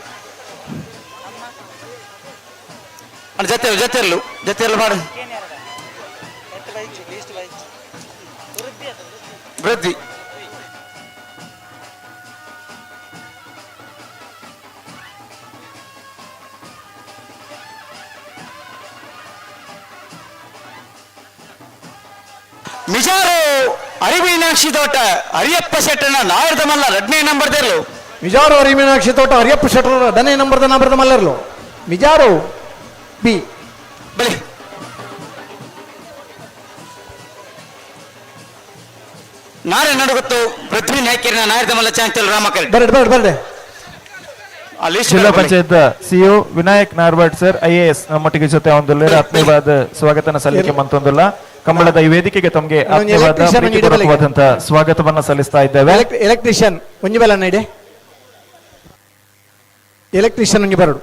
ಜೊತೆ ಜೊತೆರ್ಲು ಜೊತೆರ್ಲು ಮಾಡು ವೃದ್ಧಿ ಮಿಜಾರು ಅರಿಮೀನಾಕ್ಷಿ ತೋಟ ಹರಿಯಪ್ಪ ಶೆಟ್ಟನ ನಾಯರ್ದ ಮಲ್ಲ ಎರಡನೇ ನಂಬರ್ ದೇರ್ಲು. ಮಿಜಾರು ಅರಿಮೀನಾಕ್ಷಿ ತೋಟ ಹರಿಯಪ್ಪ ಶೆಟ್ಟರ ಎರಡನೇ ನಂಬರ್ದ ನಂಬರ್ದ ಮಲ್ಲರ್ಲು ಮಿಜಾರು ಬಿ ಬಲಿ ನಾರೆ ನಡುಗುತ್ತು ಪೃಥ್ವಿ ನಾಯ್ಕರಿನ ನಾಯರ್ದ ಮಲ್ಲ ಚಾಂಚಲ್ ರಾಮಕರ್ ಬರಡ್ ಬರಡ್ ಬರಡೆ. ಜಿಲ್ಲಾ panchayat CEO Vinayak Narwad sir IAS ನಮ್ಮೊಟ್ಟಿಗೆ ಜೊತೆ ಒಂದು ಆತ್ಮೀಯವಾದ ಸ್ವಾಗತನ ಸಲ್ಲಿಕೆ ಮಂತೊಂದಿಲ್ಲ. ಕಂಬಳದ ಈ ವೇದಿಕೆಗೆ ತಮಗೆ ಆತ್ಮೀಯವಾದ ಪ್ರೀತಿಪೂರ್ವಕವಾದಂತಹ ಸ್ವಾಗತವನ್ನ ಸಲ್ಲಿಸ್ತಾ ಇದ್ದೇವೆ. ಎಲೆಕ್ಟ್ರಿಷಿಯನ್ ಒಂಜಿ ಬಲ ಇದೆ, ಎಲೆಕ್ಟ್ರಿಷಿಯನ್ ಒಂಜಿ ಬರಡು.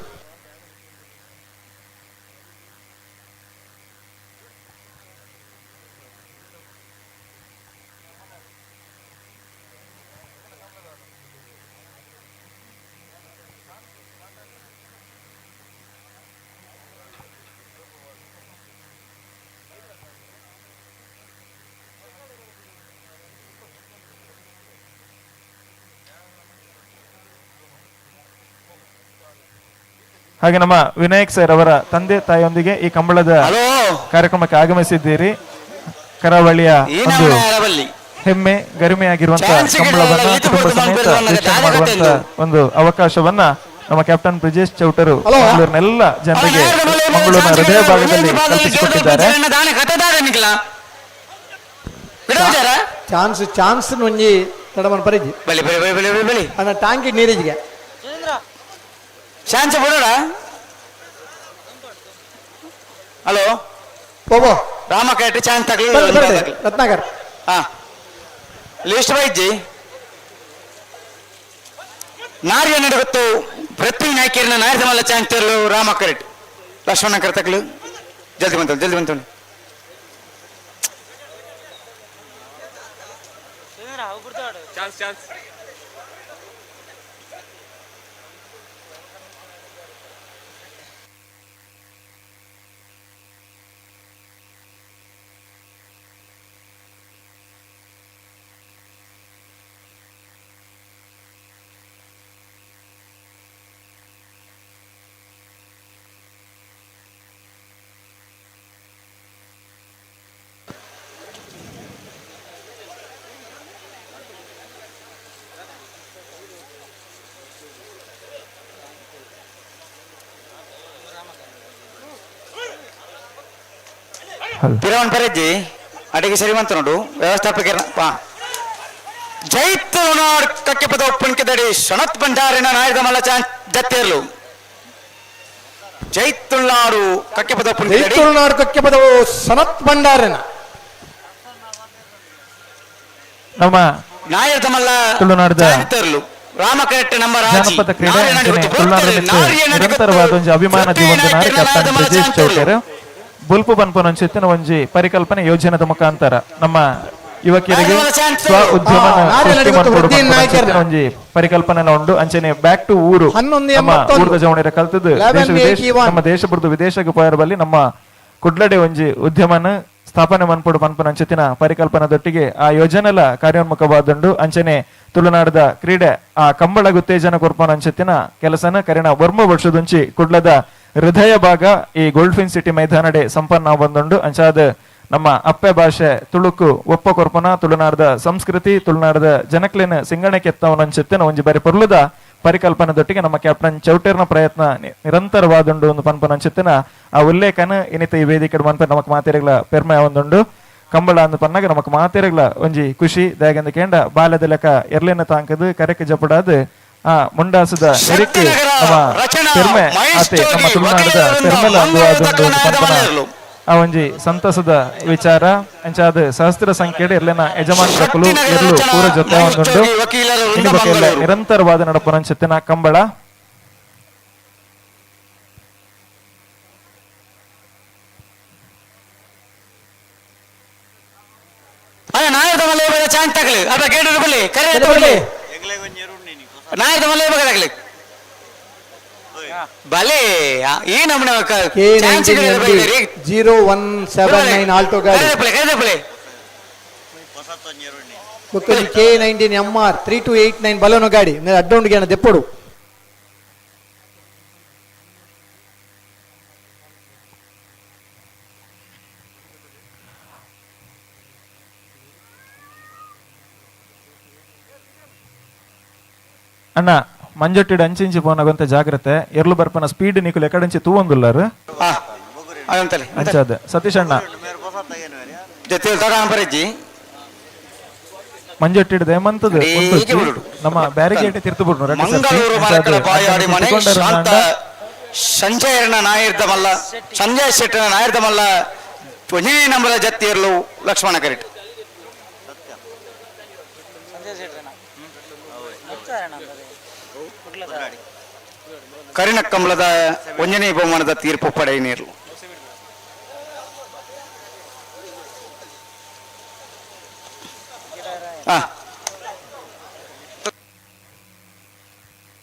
ಹಾಗೆ ನಮ್ಮ ವಿನಾಯಕ್ ಸರ್ ಅವರ ತಂದೆ ತಾಯಿಯೊಂದಿಗೆ ಈ ಕಂಬಳದ ಕಾರ್ಯಕ್ರಮಕ್ಕೆ ಆಗಮಿಸಿದ್ದೀರಿ. ಕರಾವಳಿಯ ಒಂದು ಹೆಮ್ಮೆ ಗರಿಮೆಯಾಗಿರುವಂತಹ ಕಂಬಳವನ್ನ ಕುಟುಂಬ ಸಮೇತ ವೀಕ್ಷಣೆ ಮಾಡುವಂತ ಒಂದು ಅವಕಾಶವನ್ನ ನಮ್ಮ ಕ್ಯಾಪ್ಟನ್ ಬ್ರಿಜೇಶ್ ಚೌಟರು ಮಂಗಳೂರಿನೆಲ್ಲ ಜನರಿಗೆ ಮಂಗಳೂರಿನ ಹೃದಯ ಭಾಗದಲ್ಲಿ ಕಲ್ಪಿಸಿಕೊಟ್ಟಿದ್ದಾರೆ. ಚಾನ್ಸ್ ಚಾನ್ಸ್ ಒಂಜಿ ತಡಮನ್ ಪರಿಜಿ ಟ್ಯಾಂಕಿ ನೀರಿಜಿಗೆ ಚಾನ್ಸ್ ಬಿಡೋಣ. ಹಲೋ ಹೋಗೋ ರಾಮ ಕೇಟ್ ಚಾನ್ಸ್ ತಗಲಿ ರತ್ನಾಕರ್. ಹಾ ಲಿಸ್ಟ್ ವೈದ್ಯ ನಾರಿಯ ನಡುಗುತ್ತು ಪೃಥ್ವಿ ನಾಯ್ಕರಿನ ನಾಯರ್ದ ಮಲ್ಲ ಚಾನ್ಸ್ ತರಲು ರಾಮ ಕರೆಟ್ ಲಕ್ಷ್ಮಣ ಕರ್ ತಗಲು ಜಲ್ದಿ ಬಂತು ಜಲ್ದಿ ಬಂತು. ಚಾನ್ಸ್ ಚಾನ್ಸ್ ಪಿರವನ್ ಪರೆಜ್ಜಿ ಅಡಿಗೆ ಸರಿ ಬಂತು ನೋಡು ವ್ಯವಸ್ಥಾಪಕರ ಜೈತುನಾಡ್ ಕಕ್ಕೆಪದ ಒಪ್ಪನ್ಕೆದಡಿ ಸಣತ್ ಭಂಡಾರಿನ ನಾಯದ ಮಲ್ಲ ಚಾನ್ ಜತ್ತೇರ್ಲು. ಜೈತುಳ್ನಾಡು ಕಕ್ಕೆಪದ ಜೈತುಳ್ನಾಡು ಕಕ್ಕೆಪದವು ಸನತ್ ಭಂಡಾರಿನ ನಮ್ಮ ನಾಯದ ಮಲ್ಲ ತುಳುನಾಡದ ರಾಮಕರೆಟ್ಟ ನಂಬರ್ ಜಾನಪದ ಕ್ರೀಡೆ ನಿರಂತರವಾದ ಒಂಜಿ ಅಭಿಮಾನ ಜೀವಂತನಾರಿ ಕ್ಯಾಪ್ಟನ್ ಬ್ರಿಜೇಶ್ ಚೌಟರ್ ಬುಲ್ಪು ಬನ್ಪುನಂಚಿತ್ತಿನ ಒಂಜಿ ಪರಿಕಲ್ಪನೆ ಯೋಜನೆದ ಮುಖಾಂತರ ನಮ್ಮ ಯುವಕಿಯರಿಗೆ ಸ್ವ ಉದ್ಯಮ ಒಂಜಿ ಪರಿಕಲ್ಪನೆ ಉಂಡು. ಅಂಚನೆ ಬ್ಯಾಕ್ ಟು ಊರು ನಮ್ಮ ಊರ್ದ ಜವಣಿರ ಕಲ್ತದ್ದು ದೇಶ ವಿದೇಶ ನಮ್ಮ ದೇಶ ಬುರ್ದು ವಿದೇಶಕ್ಕೆ ಪೋಯರ ನಮ್ಮ ಕುಡ್ಲಡೆ ಒಂಜಿ ಉದ್ಯಮನ ಸ್ಥಾಪನೆ ಮನ್ಪುಡು ಪನ್ಪುನಂಚಿತ್ತಿನ ಪರಿಕಲ್ಪನೆದೊಟ್ಟಿಗೆ ಆ ಯೋಜನೆಲ ಕಾರ್ಯೋನ್ಮುಖವಾದುಂಡು. ಅಂಚನೆ ತುಳುನಾಡದ ಕ್ರೀಡೆ ಆ ಕಂಬಳಗ್ ಉತ್ತೇಜನ ಕೊರ್ಪುನಂಚಿತ್ತಿನ ಕೆಲಸನ ಕರಿನ ವರ್ಮ ವರ್ಷದುಂಚಿ ಕುಡ್ಲದ ಹೃದಯ ಭಾಗ ಈ ಗೋಲ್ಡ್ಫಿನ್ ಸಿಟಿ ಮೈದಾನಡೆ ಸಂಪನ್ನ ಬಂದುಂಡು. ಅಂಚಾದ ನಮ್ಮ ಅಪ್ಪೆ ಭಾಷೆ ತುಳುಕು ಒಪ್ಪ ಕೊರ್ಪುನ ತುಳುನಾಡದ ಸಂಸ್ಕೃತಿ ತುಳುನಾಡದ ಜನಕ್ಲೇನ ಸಿಂಗಣೆ ಕೆತ್ತವನಂಚಿತ್ತಿನ ಒಂಜಿ ಬಾರಿ ಪೊರ್ಲುದ ಪರಿಕಲ್ಪನೆದೊಟ್ಟಿಗೆ ನಮ್ಮ ಕ್ಯಾಪ್ಟನ್ ಚೌಟೇರ್ನ ಪ್ರಯತ್ನ ನಿರಂತರವಾದುಂಡು ಒಂದು ಪನ್ಪುನಂಚಿತ್ತಿನ ಆ ಉಲ್ಲೇಖನ ಇನ್ನಿತ ಈ ವೇದಿಕೆ ಮನ್ಪ ನಮಕ್ ಮಾತೆರೆಗ್ಲ ಪೆರ್ಮೆ ಒಂದುಂಡು. ಕಂಬಳ ಅಂದು ಪನ್ನಾಗ ನಮಕ್ ಮಾತೆರೆಗ್ಲ ಒಂಜಿ ಖುಷಿ ದಾಗಂದ ಕೇಂಡ ಬಾಲ್ಯದ ಲೆಕ್ಕ ಎರ್ಲಿನ ತಾಂಕದು ಕರೆಕ್ ಜಪಡಾದು ಆ ಮುಂಡಾಸದ ನೆರಿಕ್ ನಮ್ಮ ಪೆರ್ಮೆ ಆತೆ ನಮ್ಮ ತುಳುನಾಡದ ಪೆರ್ಮೆಲ ಅಂದುವಾದುಂಡು ಪನ್ಪನ ಆ ಒಂಜಿ ಸಂತಸದ ವಿಚಾರ. ಅಂಚಾದ ಸಹಸ್ರ ಸಂಖ್ಯೆಡ್ ಎರ್ಲೆನ ಯಜಮಾನರ ಕುಲು ಎರ್ಲು ಪೂರ ಜೊತೆ ಒಂದುಂಡು. ಇನ್ನು ನಿರಂತರವಾದ ನಡಪುನಂಚಿತ್ತಿನ ಕಂಬಳ. ಬಲೆ ಈ ನಮೂನೆ ಕೆ 0179 ಆಲ್ಟೋ ಗಾಡಿ. ಬೊಕ್ಕೊಂಜಿ K 19 M R 3289 Baleno ಗಾಡಿ ಅಡ್ಡೌಂಡ್ ಗೇಣ ದೆಪ್ಪೊಡು. ಅಣ್ಣ ಮಂಜೊಟ್ಟಿಡು ಅಂಚಿಂಚಿ ಪೋನಾಗಂತ ಜಾಗ್ರತೆ ಎರ್ಲು ಬರ್ಪನ ಸ್ಪೀಡ್ ನಿಕುಲು ಎಕಡಂಚಿ ತೂವೊಂದುಲ್ಲಾರು ಅಂಚಾದ ಸತೀಶ್ ಅಣ್ಣ ಮಂಜೊಟ್ಟಿಡು ದೇಮಂತದ ನಮ್ಮ ಬ್ಯಾರಿಗೇಟ್ ತಿರ್ತು ಬಿಡ್ನು. ಮಂಗಳೂರು ಮರಕಡ ಬಾಯಾಡಿ ಮನೆ ಶಾಂತ ಸಂಜಯನ ನಾಯರ್ದ ಮಲ್ಲ ಸಂಜಯ್ ಶೆಟ್ಟನ ನಾಯರ್ದ ಮಲ್ಲ ಒಂಜೇ ನಂಬರ ಜತ್ತಿ ಇರಲು ಲಕ್ಷ್ಮಣ ಕರೆಟ್. ಕರಿನಕ್ಕಂಬಳದ ಒಂಜನೇ ಬಹುಮಾನದ ತೀರ್ಪು ಪಡೆಯ ನೀರು.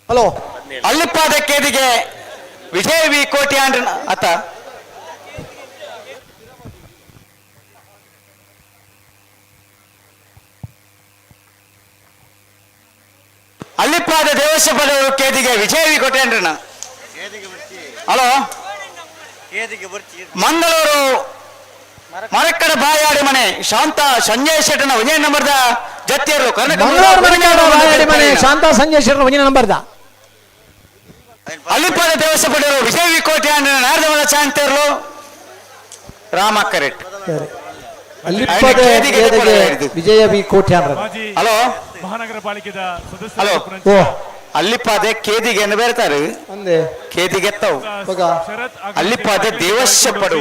ಹಲೋ ಅಲ್ಲಿಪ್ಪಾದ ಕೇದಿಗೆ ವಿಜಯ ವಿ ಕೋಟ್ಯಾಂಡ್ರ ಅತ್ತ ಅಲ್ಲಿಪ್ಪಾದ ದೇವಸ್ಥಾನದವರು ಕೇದಿಗೆ ವಿಜಯ ವಿ ಕೋಟ್ಯಾಂಡ್ರನ. ಹಲೋ ಮಂಗಳೂರು ಮರಕ್ಕಡ ಬಾಯಾಡಿ ಮನೆ ಶಾಂತ ಸಂಜಯ್ ಶೆಟ್ಟನ ಒಂದೇ ನಂಬರ್ದ ಜತ್ತಿಯರು. ಮಂಗಳೂರು ಮರಕಡ ಬಾಯಾಡಿ ಮನೆ ಶಾಂತ ಸಂಜಯ್ ಶೆಟ್ಟನ ಒಂದೇ ನಂಬರ್ದ ಅಲ್ಲಿಪ್ಪಾದ ದೇವಸ್ಥಾನದವರು ವಿಜಯ ವಿ ಕೋಟ್ಯಾಂಡ್ರನ ನಾರದಮಲ ಚಾಂತರ್ಲು ರಾಮ ಕರೆಕ್ಟ್. ಅಲ್ಲಿಪ್ಪಾದ ವಿಜಯ ವಿ ಕೋಟ್ಯಾಂಡ್ರ. ಹಲೋ ಮಹಾನಗರ ಪಾಲಿಕೆದ ಸದಸ್ಯ. ಹಲೋ ಅಲ್ಲಿಪ್ಪಾದೆ ಕೇದಿಗೆ ಎಂದು ಬೇರ್ತಾರೆ ಕೇದಿಗೆತ್ತವು ಅಲ್ಲಿಪ್ಪಾದೆ ದೇವಸ್ಯ ಪಡು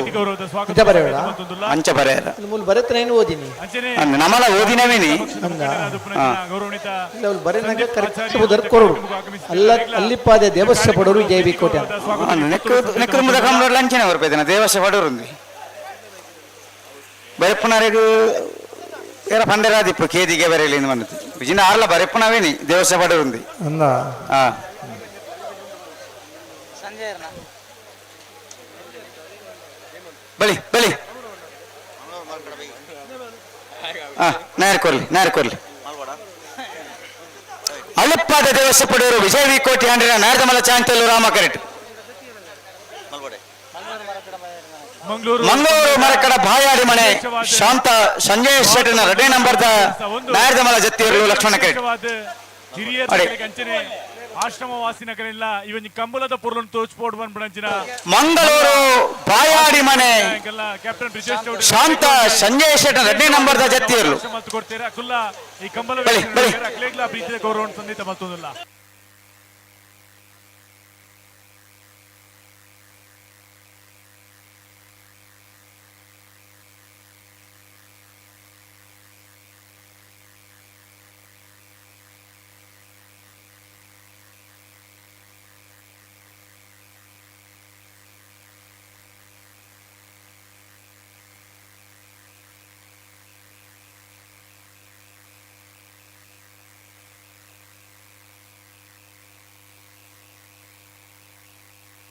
ಅಂಚ ಬರೆಯಲ್ಲ ಬರೆತನೇನು ಓದಿನಿ ನಮ್ಮಲ ಓದಿನವೇನಿ ಅಲ್ಲ ಅಲ್ಲಿಪ್ಪಾದೆ ದೇವಸ್ಯ ಪಡೋರು ಜೈ ವಿ ಕೋಟೆ ನೆಕ್ಕುಂಬದ ಕಮ್ಮಲ ಅಂಚನೆ ಬರ್ಪೇದನ ದೇವಸ್ಯ ಪಡೋರು ಬರೆಪ್ಪುನರೆಗು ಏರ ಪಂಡರಾದಿಪ್ಪು ಕೇದಿಗೆ ಬರೆಯಲಿ ಬಂದದ್ದು ವಿಜಿನ ಆರ್ಲ ಬರೆಪ್ಪುನವೇನಿ ದೇವಸ್ಯ ಪಡೋರುಂದಿ. ಬಲಿ ಬಲಿ ನಾಯರ್ ಕೊರ್ಲಿ ನಾಯರ್ ಕೊರ್ಲಿ. ಅಳುಪ್ಪಾದ ದೇವಸ್ಯ ಪಡೋರು ವಿಜಯ ವಿ ಕೋಟಿ ಅಂಡ್ರಿನ ನಾರದಮಲ ಚಾಂತಲ್ಲು ರಾಮ ಕರೆಟ್. ಮಂಗಳೂರು ಮರಕಡ ಬಾಯಾಡಿ ಮನೆ ಶಾಂತ ಸಂಜಯ್ ಶೆಟ್ಟನ ಎರಡನೇ ನಂಬರ್ದ ನಾಯರ್ದಮಲ ಜತ್ತಿಯರು ಲಕ್ಷ್ಮಣ ಕರೆಟ್. ಆಶ್ರಮ ವಾಸಿನಗರೆಲ್ಲ ಇವನ್ ಕಂಬಳದ ಪೊರ್ಲನ್ನು ತೋಚ್ಪೋಡ್ ಬಂದ್ಬಿಡಂಚಿನ ಮಂಗಳೂರು ಬಾಯಾಡಿ ಮನೆ ಕ್ಯಾಪ್ಟನ್ ಬ್ರಿಜೇಶ್ ಚೌಧರಿ ಶಾಂತ ಸಂಜಯ್ ಶೆಟ್ಟನ ಎರಡನೇ ನಂಬರ್ದ ಜತ್ತಿಯರು ಮತ್ತು ಕೊಡ್ತೀರಾ ಅಕುಲ್ಲ ಈ ಕಂಬಳ ಅಕ್ಲೇಗ್ಲ ಪ್ರೀತಿಯ ಗೌರವವನ್ನು ಸಂದಿತ ಮತ್ತೊಂದಿಲ್ಲ.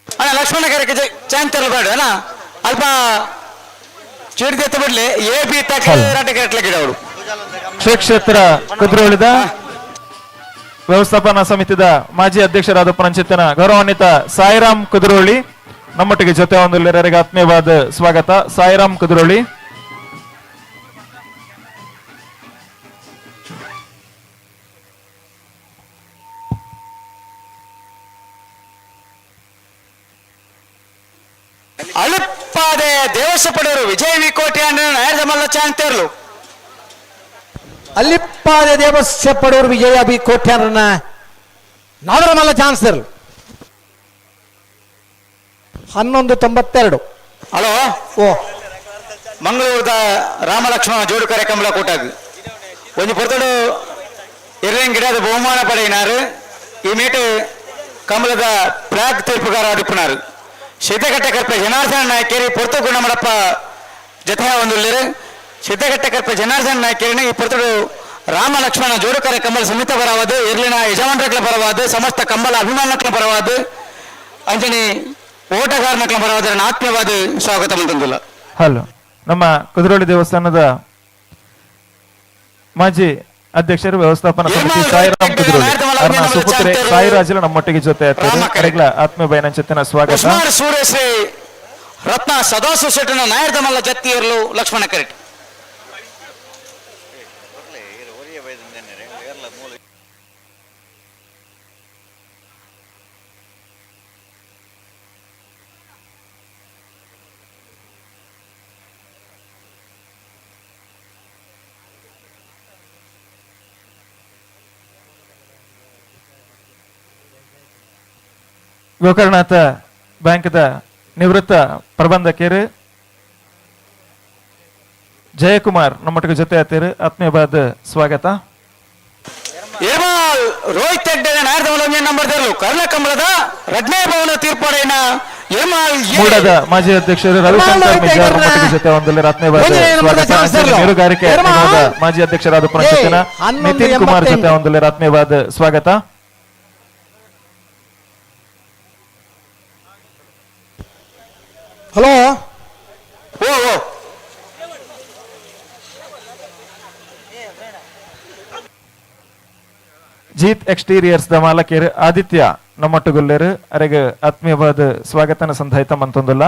ಅಣ್ಣ ಲಕ್ಷ್ಮಣ ಕರೆಗೆ ಚಾಂತರ್ಲು ಬೇಡ ಅಣ್ಣ ಅಲ್ಪ ಚೀಡ್ದೆತ್ತ ಬಿಡ್ಲಿ ಎ ಬಿ ತಕ್ಕ ಗಿಡ ಅವರು. ಶ್ರೀ ಕ್ಷೇತ್ರ ಕುದ್ರೋಳಿದ ವ್ಯವಸ್ಥಾಪನಾ ಸಮಿತಿದ ಮಾಜಿ ಅಧ್ಯಕ್ಷರಾದ ಪಂಚಾಯತ್ನ ಗೌರವಾನ್ವಿತ ಸಾಯಿರಾಮ್ ಕುದ್ರೋಳಿ ನಮ್ಮೊಟ್ಟಿಗೆ ಜೊತೆ ಒಂದು ಆತ್ಮೀಯವಾದ ಸ್ವಾಗತ. ಸಾಯಿರಾಮ್ ಕುದ್ರೋಳಿ. ಅಳುಪ್ಪಾದೆ ದೇವಸ್ವ ಪಡೋರು ವಿಜಯ ವಿ ಕೋಟೆ ನಾಯರ್ದಮಲ್ಲ ಚಾಂತೇರ್ಲು. ಅಲ್ಲಿಪ್ಪಾದೆ ದೇವಸ್ಯ ಪಡೋರು ವಿಜಯ ಬಿ ಕೋಟ್ಯಾರನ್ನ ನಾದರಮಲ್ಲ ಚಾನ್ಸರ್. 11:92. ಹಲೋ ಓ ಮಂಗಳೂರದ ರಾಮಲಕ್ಷ್ಮಣ ಜೋಡುಕರೆ ಕಮಲ ಕೋಟಾಗ್ ಒಂದು ಪೊರ್ತಡು ಎರಡನೇ ಗಿಡದ ಬಹುಮಾನ ಪಡೆಯಿನಾರು. ಈ ಮೇಟು ಕಮಲದ ಫ್ಲಾಗ್ ತೀರ್ಪುಗಾರ ಅದುಪುನಾರು ಸಿದ್ದಘಟ್ಟ ಕರ್ಪೆ ಜನಾರ್ದನ ನಾಯಕೇರಿ ಪೊರ್ತು ಗುಣಮಡಪ್ಪ ಜೊತೆ ಒಂದುಳ್ಳಿರು. ಸಿದ್ದಘಟ್ಟ ಕರ್ಪೆ ಜನಾರ್ದನ ನಾಯಕೇರಿನ ಈ ಪೊರ್ತುಡು ರಾಮ ಲಕ್ಷ್ಮಣ ಜೋಡುಕರೆ ಕಂಬಳ ಸಮಿತ ಪರವಾದ ಇರ್ಲಿನ ಯಜಮಾನರ ಪರವಾದ ಸಮಸ್ತ ಕಂಬಳ ಅಭಿಮಾನಗಳ ಪರವಾದ ಅಂಚನೆ ಓಟಗಾರನ ಬರೋದರ ಆತ್ಮೀಯವಾದ ಸ್ವಾಗತ ಮಂತಂದಿಲ್ಲ. ಹಲೋ, ನಮ್ಮ ಕುದ್ರೋಳಿ ದೇವಸ್ಥಾನದ ಮಾಜಿ ಅಧ್ಯಕ್ಷರು ವ್ಯವಸ್ಥಾಪನಾ ಸಮಿತಿ ಸಾಯಿರಾಮ್ ಕುದ್ರೋಳಿ ಅವರ ಸುಪುತ್ರೆ ಸಾಯಿರಾಜಲ ನಮ್ಮೊಟ್ಟಿಗೆ ಜೊತೆ ಆತ್ಮೀಯ ಬಯನಂಚಿತ್ತಿನ ಸ್ವಾಗತ. ಸೂರ್ಯಶ್ರೀ ರತ್ನ ಸದಾಶಿವ ಶೆಟ್ಟನ ನಾಯರ್ದಮಲ್ಲ ಜತ್ತಿಯರ್ಲು ಲಕ್ಷ್ಮಣ ಕರೆಟ್. ಗೋಕರ್ಣನಾಥ ಬ್ಯಾಂಕ್ದ ನಿವೃತ್ತ ಪ್ರಬಂಧಕರು ಜಯಕುಮಾರ್ ನಮ್ಮೊಟ್ಟಿಗೆ ಜೊತೆ ಆತೀರು, ಆತ್ಮೀಯವಾದ ಸ್ವಾಗತ. ರೋಹಿತ್ ಹೆಗ್ಡೆ ನಂಬರ್ ಕರ್ಣ ಕಮಲದ ರಡ್ನೇ ಭವನ ತೀರ್ಪಡೆಯ ಮೂಡದ ಮಾಜಿ ಅಧ್ಯಕ್ಷರು ರವಿಶಂಕರ್ ಮಿಜಾರ್ ನಮ್ಮೊಟ್ಟಿಗೆ ಜೊತೆ ಒಂದಲ್ಲಿ ಆತ್ಮೀಯವಾದ ಸ್ವಾಗತ. ಮೀನುಗಾರಿಕೆ ನಿಗಮದ ಮಾಜಿ ಅಧ್ಯಕ್ಷರಾದ ಪುನಶ್ಚೇತನ ನಿತಿನ್ ಕುಮಾರ್ ಜೊತೆ ಒಂದಲ್ಲಿ ಆತ್ಮೀಯವಾದ ಸ್ವಾಗತ. ಹಲೋ, ಜೀತ್ exteriors the ಮಾಲಕರು ಆದಿತ್ಯ ನಮ್ಮೊಟ್ಟುಗುಲ್ಲೇರು ಅರೆಗೆ ಆತ್ಮೀಯವಾದ ಸ್ವಾಗತನ ಸಂಧಾಯಿತ ಮಂತೊಂದುಲ್ಲ.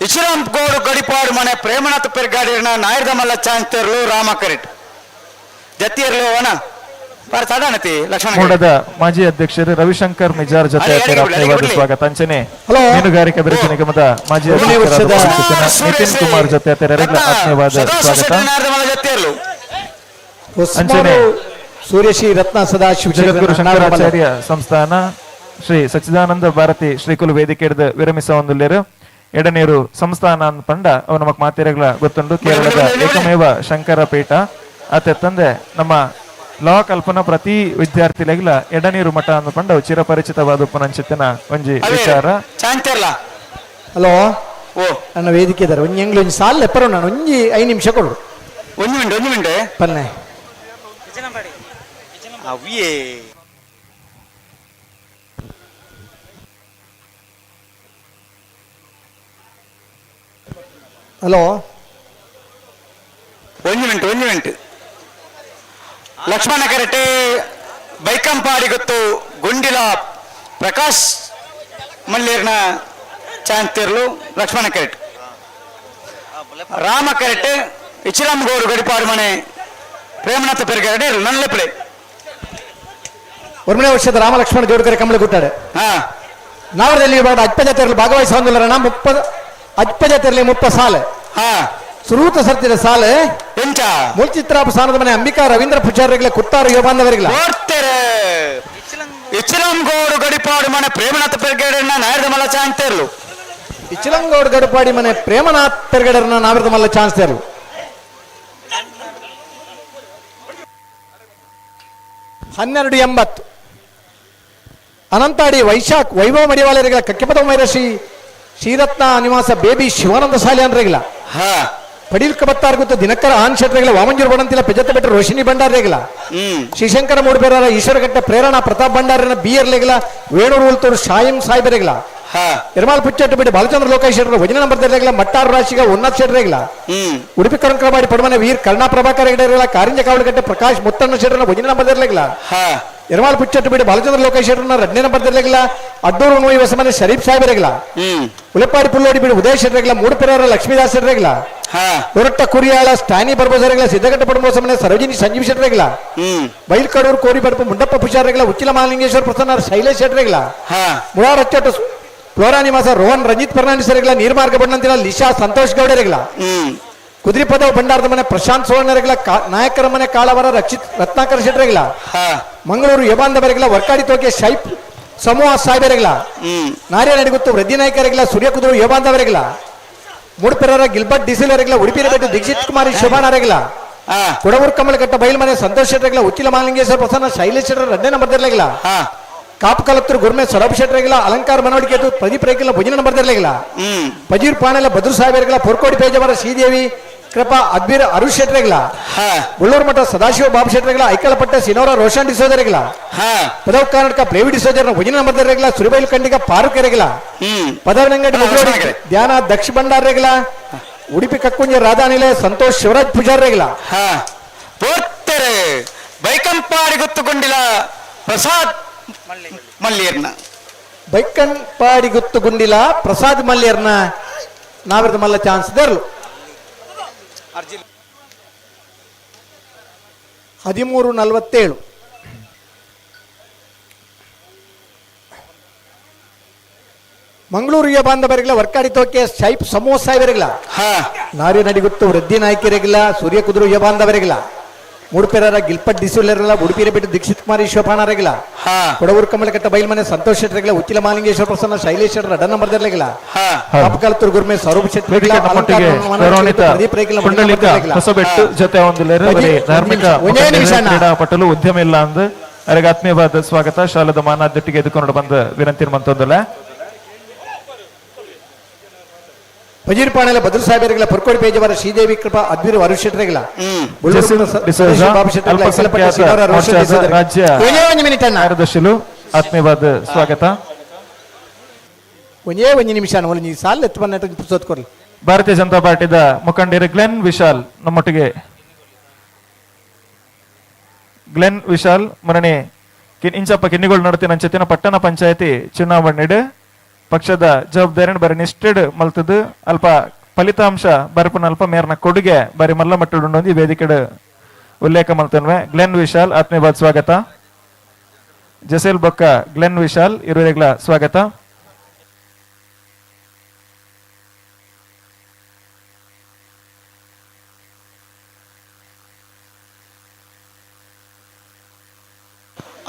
ಇಶ್ರಾಮ್ ಗೌಡ್ ಗಡಿಪಾಡು ಮನೆ ಪ್ರೇಮನಾಥ ಪೆರ್ಗಾಡಿರ್ನ ನಾಯರ್ದಮಲ್ಲ ಚಾನ್ಸ್ತಿರ್ಲು ರಾಮ ಕರೆಟ್ ಜತ್ತಿಯರ್ಲು ಅಣ್ಣ ಲಕ್ಷ್ಮಣ. ಮೂಡದ ಮಾಜಿ ಅಧ್ಯಕ್ಷರು ರವಿಶಂಕರ್ ಮಿಜಾರ್ ಜೊತೆ ಆತ್ಮೀಯವಾದ ಸ್ವಾಗತ. ಅಂಚನೆ ಮೀನುಗಾರಿಕೆ ಅಭಿವೃದ್ಧಿ ನಿಗಮದ ಮಾಜಿ ಅಧ್ಯಕ್ಷರಾದ ನಿತಿನ್ ಕುಮಾರ್ ಜೊತೆ ಆತ್ಮೀಯವಾದ ಸ್ವಾಗತ. ಅಂಚನೆ ಸೂರ್ಯಶ್ರೀ ರತ್ನ ಸದಾಶಿವ ಜಗದ್ಗುರು ಶಂಕರಾಚಾರ್ಯ ಸಂಸ್ಥಾನ ಶ್ರೀ ಸಚ್ಚಿದಾನಂದ ಭಾರತಿ ಶ್ರೀಕುಲು ವೇದಿಕೆ ವಿರಮಿಸ ಒಂದುಲ್ಲೇರು ಎಡನೀರು ಸಂಸ್ಥಾನ ಪಂಡ ಅವು ನಮಕ್ ಮಾತಿರಗಳ ಗೊತ್ತುಂಡು. ಕೇರಳದ ಏಕಮೇವ ಶಂಕರ ಪೀಠ ಅತ್ತೆ ತಂದೆ ನಮ್ಮ ಲಾ ಕಲ್ಪನಾ ಪ್ರತಿ ವಿದ್ಯಾರ್ಥಿಲೆಗ್ಲ ಎಡನೀರು ಮಠ ಅಂದ್ಕೊಂಡ ಚಿರಪರಿಚಿತವಾದ ಪುನಂಚಿತ್ತಿನ ಒಂಜಿ ವಿಚಾರ. ಹಲೋ, ನನ್ನ ವೇದಿಕೆ ಇದ್ದಾರೆ ಒಂಜಿ ಎಂಗ್ಲು ಒಂಜಿ ಸಾಲ ಎಪ್ಪರು ನಾನು ಒಂಜಿ 5 ನಿಮಿಷ ಕೊಡು. ಒಂದು ಮಿನಿಟ್ ಒಂದು ಮಿನಿಟ್ ಪನ್ನೆ. ಹಲೋ, ಒಂದು ಮಿನಿಟ್ ಒಂದು ಮಿನಿಟ್. ಲಕ್ಷ್ಮಣ ಕರೆಟೆ ಬೈಕಂಪಾಡಿ ಗೊತ್ತು ಗುಂಡಿಲ ಪ್ರಕಾಶ್ ಮಳ್ಳೀರ್ನ ಚಾಂತಿರ್ಲು ಲಕ್ಷ್ಮಣ ಕರೆಟ್. ರಾಮ ಕರೆಟೆ ಇಚಿರಾಮ್ ಗೌಡು ಗಡಿಪಾಡು ಮನೆ ಪ್ರೇಮನಾಥ ಪೆರ್ಗಡೆ ನನ್ಲೆಪ್ಲೆ. ಒಂದನೇ ವರ್ಷದ ರಾಮಲಕ್ಷ್ಮಣ ಜೋಡ್ಕರೆ ಕಮಲ ಗುಟ್ಟಾಡೆ ನಾವರದಲ್ಲಿ ಅಜ್ಪಜಾತಿಯಲ್ಲಿ ಭಾಗವಹಿಸುವಂದಿಲ್ಲ. ಅಜ್ಪಜಾತಿಯಲ್ಲಿ 30 ಸಾಲೆ ಸುರೂತ ಸರ್ತಿದ ಸಾಲೆ ಎಂಚ ಮುಲ್ಚಿತ್ರಾಪ ಸ್ಥಾನದ ಮನೆ ಅಂಬಿಕಾ ರವೀಂದ್ರ ಪೂಜಾರಿಗಳ ಕುತ್ತಾರು ಯೋಬಾಂಧವರಿಗಳ ಇಚ್ಚಿಲಂಗೋಡು ಗಡಿಪಾಡು ಮನೆ ಪ್ರೇಮನಾಥ ಪೆರ್ಗಡೆನ ನಾಯರ್ದ ಮಲ್ಲ ಚಾನ್ಸ್ ತೇರ್ಲು. ಇಚ್ಚಿಲಂಗೋಡು ಗಡಿಪಾಡಿ ಮನೆ ಪ್ರೇಮನಾಥ್ ಪೆರ್ಗಡೆನ ನಾಯರ್ದ ಮಲ್ಲ ಚಾನ್ಸ್ ತೇರ್ಲು. 1280 ಅನಂತಾಡಿ ವೈಶಾಖ್ ವೈಭವ ಮಡಿವಾಲರಿಗಳ ಕಕ್ಕೆಪದ ಮೈರಶಿ ಶ್ರೀರತ್ನ ನಿವಾಸ ಬೇಬಿ ಶಿವಾನಂದ ಸಾಲಿಯನ್ರಿಗಳ ಪಡೀಲ್ ಕಬತ್ತಾರ್ ಗೊತ್ತು ದಿನಕರ ಆನ್ ಶೆಟ್ರಿಗಳ ವಾಮಂಜೂರು ಬಡಂತಿಲ್ಲ ಪೆಜತ್ತ ಬೆಟ್ಟ ರೋಶಿನಿ ಭಂಡಾರಿಗಳ ಶ್ರೀಶಂಕರ ಮೂಡಬೇರ ಈಶ್ವರಘಟ್ಟ ಪ್ರೇರಣಾ ಪ್ರತಾಪ್ ಭಂಡಾರಿನ ಬಿಯರ್ಲೆಗಳ ವೇಣೂರು ಉಲ್ತೂರು ಶಾಯಿಂ ಸಾಯ್ಬೆರೆಗಳ ನಿರ್ಮಲ್ ಪುಚ್ಚಟ್ಟು ಬಿಡಿ ಬಾಲಚಂದ್ರ ಲೋಕೇಶ್ ಶೆಟ್ಟರ್ ವಜನ ನಂಬರ್ ದರ್ಲೆಗಳ ಮಟ್ಟಾರು ರಾಶಿಗ ಉನ್ನತ್ ಶೆಟ್ರಿಗಳ ಉಡುಪಿ ಕರುಂಕರಬಾಡಿ ಪಡಮನೆ ವೀರ್ ಕರ್ಣಾ ಪ್ರಭಾಕರ್ ಹೆಗಡೆಗಳ ಕಾರಿಂಜ ಕಾವಲಗಟ್ಟೆ ಪ್ರಕಾಶ್ ಮುತ್ತಣ್ಣ ಶೆಟ್ಟರ್ನ ವಜನ ನಂಬರ್ ದರ್ಲೆಗಳ ನಿರ್ಮಲ್ ಪುಚ್ಚಟ್ಟು ಬಿಡಿ ಬಾಲಚಂದ್ರ ಲೋಕೇಶ್ ಶೆಟ್ಟರ್ನ ರಡ್ನೇ ನಂಬರ್ ದರ್ಲೆಗಳ ಅಡ್ಡೂರು ನೋಯಿ ಹೊಸಮನೆ ಶರೀಫ್ ಸಾಹೇಬರೆಗಳ ಉಲಪಾಡಿ ಪುಲ್ಲೋಡಿ ಬಿಡಿ ಉದಯ ಶೆಟ್ಟರ್ಗಳ ಮೂಡುಪೆರವರ ಲಕ್ಷ್ಮೀದಾಸ್ ಶೆಟ್ಟರ್ಗಳ ಹೊರಟ್ಟ ಕುರಿಯಾಳ ಸ್ಟಾನಿ ಬರ್ಬೋಸರೆಗಳ ಸಿದ್ದಘಟ್ಟ ಪಡಮೋಸಮನೆ ಸರೋಜಿನಿ ಸಂಜೀವ್ ಶೆಟ್ಟರೆಗಳ ಬೈಲ್ಕಡೂರು ಕೋರಿ ಬಡಪು ಮುಂಡಪ್ಪ ಪೂಜಾರಿಗಳ ಉಚ್ಚಿಲ ಮಹಾಲಿಂಗೇಶ್ವರ ಪ್ರಸನ್ನ ಶೈಲೇಶ್ ಶೆಟ್ಟರೆಗಳ ಮುಳಾರ್ ಅಚ್ಚಟ್ಟು ಫ್ಲೋರಾ ನಿವಾಸ ರೋಹನ್ ರಂಜಿತ್ ಫರ್ನಾಂಡಿಸರಿಗಳ ನೀರ್ಮಾರ್ಗ ಬಣ್ಣಂತಿನ ಲಿಶಾ ಸಂತೋಷ್ ಗೌಡರಿಗಳ ಕುದ್ರಿಪದ ಭಂಡಾರದ ಮನೆ ಪ್ರಶಾಂತ್ ಸುವರ್ಣರಿಗಳ ನಾಯಕರ ಮನೆ ಕಾಳವರ ರಕ್ಷಿತ್ ರತ್ನಾಕರ ಶೆಟ್ಟರೆಗಳ ಮಂಗಳೂರು ಯಬಾಂಧವರಿಗಳ ವರ್ಕಾಡಿ ತೋಕೆ ಶೈಪ್ ಸಮೂಹ ಸಾಹೇಬರಿಗಳ ನಾರ್ಯ ನಡಿಗುತ್ತು ವೃದ್ಧಿ ನಾಯಕರಿಗಳ ಸೂರ್ಯ ಕುದುರು ಯಬಾಂಧವರಿಗಳ ಮೂಡುಪೆರರ ಗಿಲ್ಬರ್ಟ್ ಡಿಸಿಲರಿಗಳ ಉಡುಪಿ ಬೆಟ್ಟು ದೀಕ್ಷಿತ್ ಕುಮಾರಿ ಶೋಭಾನಾರಿಗಳ ಕೊಡವೂರು ಕಮಲಘಟ್ಟ ಬೈಲ್ಮನೆ ಸಂತೋಷ್ ಶೆಟ್ಟರ್ಗಳ ಉಚ್ಚಿಲ ಮಹಾಲಿಂಗೇಶ್ವರ ಪ್ರಸನ್ನ ಶೈಲೇಶ್ ಶೆಟ್ಟರ್ ರಡ್ನೇ ನಂಬರ್ ದರ್ಲೆಗಳ ಕಾಪು ಕಲತ್ತೂರು ಗುರ್ಮೆ ಸೊರಬ್ ಶೆಟ್ಟರ್ಗಳ ಅಲಂಕಾರ ಮನವಡಿಕೆ ಪ್ರದೀಪ್ ರೇಖಿಲ ಭುಜನ ನಂಬರ್ ದರ್ಲೆಗಳ ಪಜೀರ್ ಪಾಣೆಲ ಬದ್ರು ಸಾಹೇಬರ್ಗಳ ಪೊರ್ಕೋಡಿ ಪೇಜವರ ಶ್ರೀದೇವಿ ಕೃಪಾ ಅದ್ಬೀರ್ ಅರುಣ್ ಶೆಟ್ರೆಗ್ಲ ಬಳ್ಳೂರು ಮಠ ಸದಾಶಿವ ಬಾಬು ಶೆಟ್ರೆಗ್ಲ ಐಕಳಪಟ್ಟೆ ಸಿನೋರ ರೋಷನ್ ಡಿಸೋದರೆಗ್ಲ ಪದವ್ ಕರ್ನಾಟಕ ಪ್ಲೇವಿ ಡಿಸೋಜರ್ ವಜಿನ ನಂಬರ್ದರೆಗ್ಲ ಸುರಿಬೈಲ್ ಖಂಡಿಗ ಪಾರುಕ್ ಎರೆಗ್ಲ ಪದವನಂಗಡಿ ಧ್ಯಾನ ದಕ್ಷ ಭಂಡಾರ್ರೆಗ್ಲ ಉಡುಪಿ ಕಕ್ಕುಂಜ ರಾಧಾನಿಲೆ ಸಂತೋಷ್ ಶಿವರಾಜ್ ಪೂಜಾರ್ರೆಗ್ಲ ಬೈಕಂಪಾಡಿ ಗೊತ್ತುಕೊಂಡಿಲ್ಲ ಪ್ರಸಾದ್ ಮಲ್ಲಿಯರ್ನ ಬೈಕಂಪಾಡಿ ಗೊತ್ತುಗುಂಡಿಲ ಪ್ರಸಾದ್ ಮಲ್ಲಿಯರ್ನ ನಾವಿರದ ಮಲ್ಲ ಚಾನ್ಸ್ ದರ್ಲು 13:47 ಮಂಗಳೂರಿಯ ಬಾಂಧವರಿಗೆಲ್ಲ ವರ್ಕಾಡಿ ತೋಕೆ ಶೈಪ್ ಸಮೋಸ ಇವರಿಗೆಲ್ಲ ನಾರಿ ನಡಿಗುತ್ತು ವೃದ್ಧಿ ನಾಯ್ಕರಿಗೆಲ್ಲ ಸೂರ್ಯ ಕುದುರು ಯುವ ಬಾಂಧವರಿಗೆಲ್ಲ ಮೂಡುಪೆರರ ಗಿಲ್ಪಟ್ ಡಿಸುಲರೆಲ್ಲ ಉಡುಪಿರ ಬಿಟ್ಟು ದೀಕ್ಷಿತ್ ಕುಮಾರ್ ಈಶ್ವಪಾನರೆಗಿಲ್ಲ ಕೊಡವೂರು ಕಮಲಕಟ್ಟ ಬೈಲ್ಮನೆ ಸಂತೋಷ್ ಶೆಟ್ಟರೆಗಿಲ್ಲ ಉಚ್ಚಿಲ ಮಾಲಿಂಗೇಶ್ವರ ಪ್ರಸನ್ನ ಶೈಲೇಶ್ ಶೆಟ್ಟರ್ ಅಡ್ಡ ನಂಬರ್ದರ್ಲೆಗಿಲ್ಲ ಕಾಪುಕಾಲತ್ತೂರು ಗುರ್ಮೆ ಸ್ವರೂಪ್ ಶೆಟ್ಟರೆಗಿಲ್ಲ ಹೊಸಬೆಟ್ಟು ಜೊತೆ ಒಂದು ಧಾರ್ಮಿಕ ಕ್ರೀಡಾಪಟಲು ಉದ್ಯಮ ಇಲ್ಲ ಅಂದು ಅವರಿಗೆ ಆತ್ಮೀಯವಾದ ಸ್ವಾಗತ. ಶಾಲದ ಮಾನಾಧ್ಯಕ್ಷರಿಗೆ ಎದುಕೊಂಡು ಬಂದ ವಿನಂತಿ ಮಂತೊಂದಲ್ಲ ಪಜೀರ್ಪಾಣೆಲ್ಲ ಬದ್ರ ಸಾಹೇಬರಿಗೆಲ್ಲ ಪುರ್ಕೋಡಿ ಪೇಜವರ ಶ್ರೀದೇವಿ ಕೃಪಾ ಅದ್ವಿರು ಅರುಣ್ ಶೆಟ್ಟರೆಗಿಲ್ಲ ರಾಜ್ಯ ಕಾರ್ಯದರ್ಶಿಲು ಆತ್ಮೀಯವಾದ ಸ್ವಾಗತ. ಒಂದೇ ಒಂದು ನಿಮಿಷ ಸಾಲ ಎತ್ತು ಭಾರತೀಯ ಜನತಾ ಪಾರ್ಟಿದ ಮುಖಂಡರು ಗ್ಲೆನ್ ವಿಶಾಲ್ ನಮ್ಮೊಟ್ಟಿಗೆ. ಗ್ಲೆನ್ ವಿಶಾಲ್ ಮರಣೆ ಇಂಚಪ್ಪ ಕಿನ್ನಿಗಳು ನಡತಿನ ಅಂಚೆತ್ತಿನ ಪಟ್ಟಣ ಪಂಚಾಯತಿ ಚುನಾವಣೆ ಪಕ್ಷದ ಜವಾಬ್ದಾರಿಯನ್ನು ಬರೀ ನಿಷ್ಠೆಡ್ ಮಲ್ತದ್ದು ಅಲ್ಪ ಫಲಿತಾಂಶ ಬರಪುನ ಅಲ್ಪ ಮೇರ್ನ ಕೊಡುಗೆ ಬರೀ ಮಲ್ಲ ಮಟ್ಟಡುಂಡು ಈ ವೇದಿಕೆಡ್ ಉಲ್ಲೇಖ ಮಲ್ತನ್ವೆ. ಗ್ಲೆನ್ ವಿಶಾಲ್ ಆತ್ಮೀಯವಾದ ಸ್ವಾಗತ. ಜಸೇಲ್ ಬೊಕ್ಕ ಗ್ಲೆನ್ ವಿಶಾಲ್ ಇರುವರೆಗಳ ಸ್ವಾಗತ.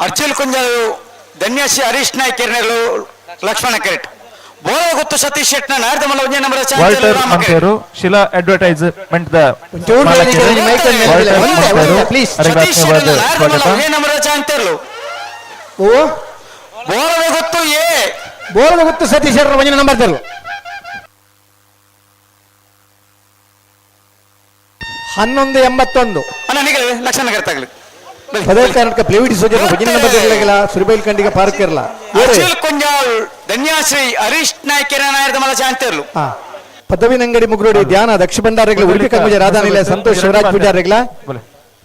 ಅರ್ಚಲ್ ಕುಂಜಾಳು ಧನ್ಯಾಸಿ ಹರೀಶ್ ನಾಯ್ಕ ಲಕ್ಷ್ಮಣ ಕೆರೆಟ್ ಬೋಳ ಗೊತ್ತು ಸತೀಶ್ ಶೆಟ್ನ ನಾರದ ಮಲ್ಲ ಒಂದೇ ನಂಬರ್ ವಾಲ್ಟರ್ ಮಂತೇರು ಶಿಲಾ ಅಡ್ವರ್ಟೈಸ್ಮೆಂಟ್ the Satish ಒಂದೇ ನಂಬರ್ ಚಾಂತೇರ್ಲು ಓ ಬೋಳದ ಗೊತ್ತು ಎ ಬೋಳದ ಗೊತ್ತು ಸತೀಶ್ ಶೆಟ್ಟರ್ ಒಂದೇ ನಂಬರ್ ತರು 11:81 ಅಣ್ಣ ಲಕ್ಷ್ಮಣ ಕೆರೆಟ್ ಪದೇ ಕರ್ನಾಟಕ ಪ್ಲೇವಿಡಿ ಸೋಜರ್ ಭಜನೆ ನಂಬರ್ ಇರಲಿಲ್ಲ ಸುರಿಬೈಲ್ ಖಂಡಿಗ ಪಾರ್ಕ್ ಇರಲ್ಲ. ಕುಂಜಾಳ್ ಧನ್ಯಾಶ್ರೀ ಹರೀಶ್ ನಾಯ್ಕರ ನಾಯರದ ಮಲ ಶಾಂತಿರ್ಲು ಪದವಿನಂಗಡಿ ಮುಗ್ರೋಡಿ ಧ್ಯಾನ ದಕ್ಷ ಭಂಡಾರಗಳ ಉಡುಪಿ ಕಂಬುಜ ರಾಧಾನಿಲ ಸಂತೋಷ್ ಶಿವರಾಜ್ ಪೂಜಾರಿಗಳ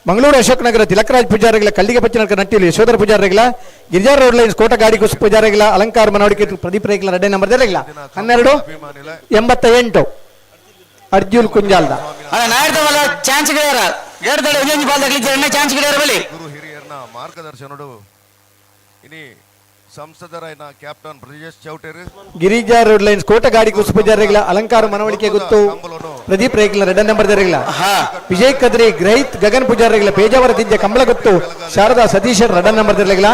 ಮಂಗಳೂರು ಅಶೋಕ್ ನಗರ ತಿಲಕರಾಜ್ ಪೂಜಾರಿಗಳ ಕಲ್ಲಿಗೆ ಪಚ್ಚಿನಕ ನಟ್ಟಿಲು ಯಶೋಧರ ಪೂಜಾರಿಗಳ ಗಿರಿಜಾ ರೋಡ್ ಲೈನ್ಸ್ ಕೋಟಗಾಡಿ ಕುಸ್ ಪೂಜಾರಿಗಳ ಅಲಂಕಾರ ಮನವಡಿಕೆ ಪ್ರದೀಪ್ ರೇಗ್ಲ ರಡ್ಡೆ ನಂಬರ್ ಇರಲಿಲ್ಲ 12:88 ಅರ್ಜುನ್ ಕುಂಜಾಲ್ದ ಚಾನ್ಸ್ ಗುರು ಹಿರಿಯರ್ನ ಮಾರ್ಗದರ್ಶನಡು ಇನಿ ಸಂಸದರಾಯನ captain Brijesh Chowteri Girija road lines Kotagadi ಕುಸ್ ಪೂಜಾರಿಗಳ ಅಲಂಕಾರ ಮನವಳಿಕೆ ಗೊತ್ತು ಪ್ರದೀಪ್ ರೇಗ್ಲ ರೆಡ್ ನಂಬರ್ ದರಿಗಳ ವಿಜಯ್ ಕದ್ರಿ ಗ್ರಹಿತ್ ಗಗನ್ ಪೂಜಾರಿಗಳ ಪೇಜಾವರ ದಿದ್ಯ ಕಮಲ ಗೊತ್ತು Sharada Satish ರಡನ್ number ದರಿಗಳ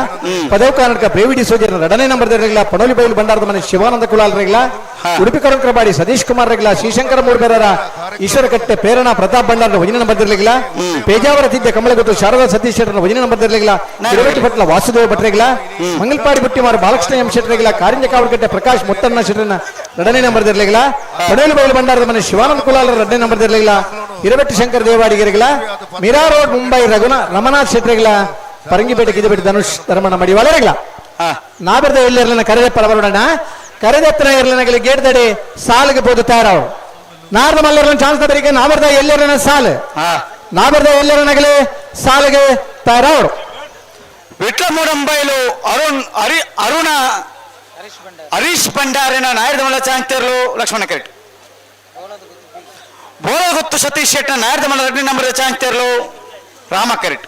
Padav Karnataka ಬ್ರೇವಿಡಿ soldier ರಡನೇ number ದರಿಗಳ ಪಣೋಲಿ ಬೈಲು ಬಂಡಾರದ ಮನೆ ಶಿವಾನಂದ ಕುಲಾಲ್ ರೇಗ್ಲ ಉಡುಪಿ ಕರುಣಕರಬಾಡಿ ಸತೀಶ್ ಕುಮಾರ್ ರೇಗ್ಲ ಶ್ರೀಶಂಕರ ಮೂಡ್ಬೇರರ ಈಶ್ವರಕಟ್ಟೆ ಪ್ರೇರಣಾ ಪ್ರತಾಪ್ ಭಂಡಾರದ ವಜನ ನಂಬರ್ ದರಿಗಳ ಪೇಜಾವರ ತಿದ್ದ ಕಮಲ ಗೊತ್ತು ಶಾರದಾ ಸತೀಶ್ ವಜನ ನಂಬರ್ ದರಿಗಳ ತಿರುವೆಟ್ಟಿ ಪಟ್ಲ ವಾಸುದೇವ ಭಟ್ರೇಗ್ಲ ಮಂಗಲ್ಪಾಡಿ ಬುಟ್ಟಿಮಾರು ಬಾಲಕೃಷ್ಣ ಎಂ ಶೆಟ್ಟರೆಗಳ ಕಾರಿಂಜ ಕಾವಲಕಟ್ಟೆ ಪ್ರಕಾಶ್ ಮುತ್ತಣ್ಣ ಶೆಟ್ಟರನ ಎರಡನೇ ನಂಬರ್ ಇರಲಿಲ್ಲ ಪಡೇಲು ಬೈಲು ಬಂಡಾರದ ಮನೆ ಶಿವಾನಂದ ಕುಲಾಲರ ಎರಡನೇ ನಂಬರ್ ಇರಲಿಲ್ಲ ಹಿರಬೆಟ್ಟಿ ಶಂಕರ್ ದೇವಾಡಿಗರಿಗಳ ಮೀರಾ ರೋಡ್ ಮುಂಬೈ ರಘುನಾ ರಮನಾಥ್ ಶೆಟ್ಟರೆಗಳ ಪರಂಗಿಪೇಟೆ ಗಿಜಬೇಟೆ ಧನುಷ್ ಧರ್ಮಣ್ಣ ಮಡಿವಾಳರಿಗಳ ನಾಬೆರ್ದ ಎಲ್ಲಿರಲಿನ ಕರೆದೆಪ್ಪರ ಬರೋಣ ಕರೆದೆತ್ತನ ಇರಲಿನಗಲಿ ಗೇಟ್ ದಡಿ ಸಾಲಿಗೆ ಬೋದು ತಯಾರಾವು ನಾರ್ದ ಮಲ್ಲರ್ನ ಚಾನ್ಸ್ ಬರಿಗೆ ನಾಬರ್ದ ಎಲ್ಲಿರಲಿನ ಸಾಲು ನಾಬರ್ದ ಎಲ್ಲಿರನಗಲಿ ಸಾಲಿಗೆ ತಯಾರಾವರು ವಿಟ್ಲ ಮೂಡಂಬೈಲು ಅರುಣ್ ಹರಿ ಅರುಣ ಹರೀಶ್ ಭಂಡಾರಿನ ನಾಯರ್ದಮಲ ಚಾಂತೇರ್ಲು ಲಕ್ಷ್ಮಣ ಕೆರೆಟ್ ಬೋಳಗುತ್ತು ಸತೀಶ್ ಶೆಟ್ಟನ ನಾಯರ್ದಮಲ ಎರಡನೇ ನಂಬರ್ ಚಾಂತೇರ್ಲು ರಾಮ ಕೆರೆಟ್.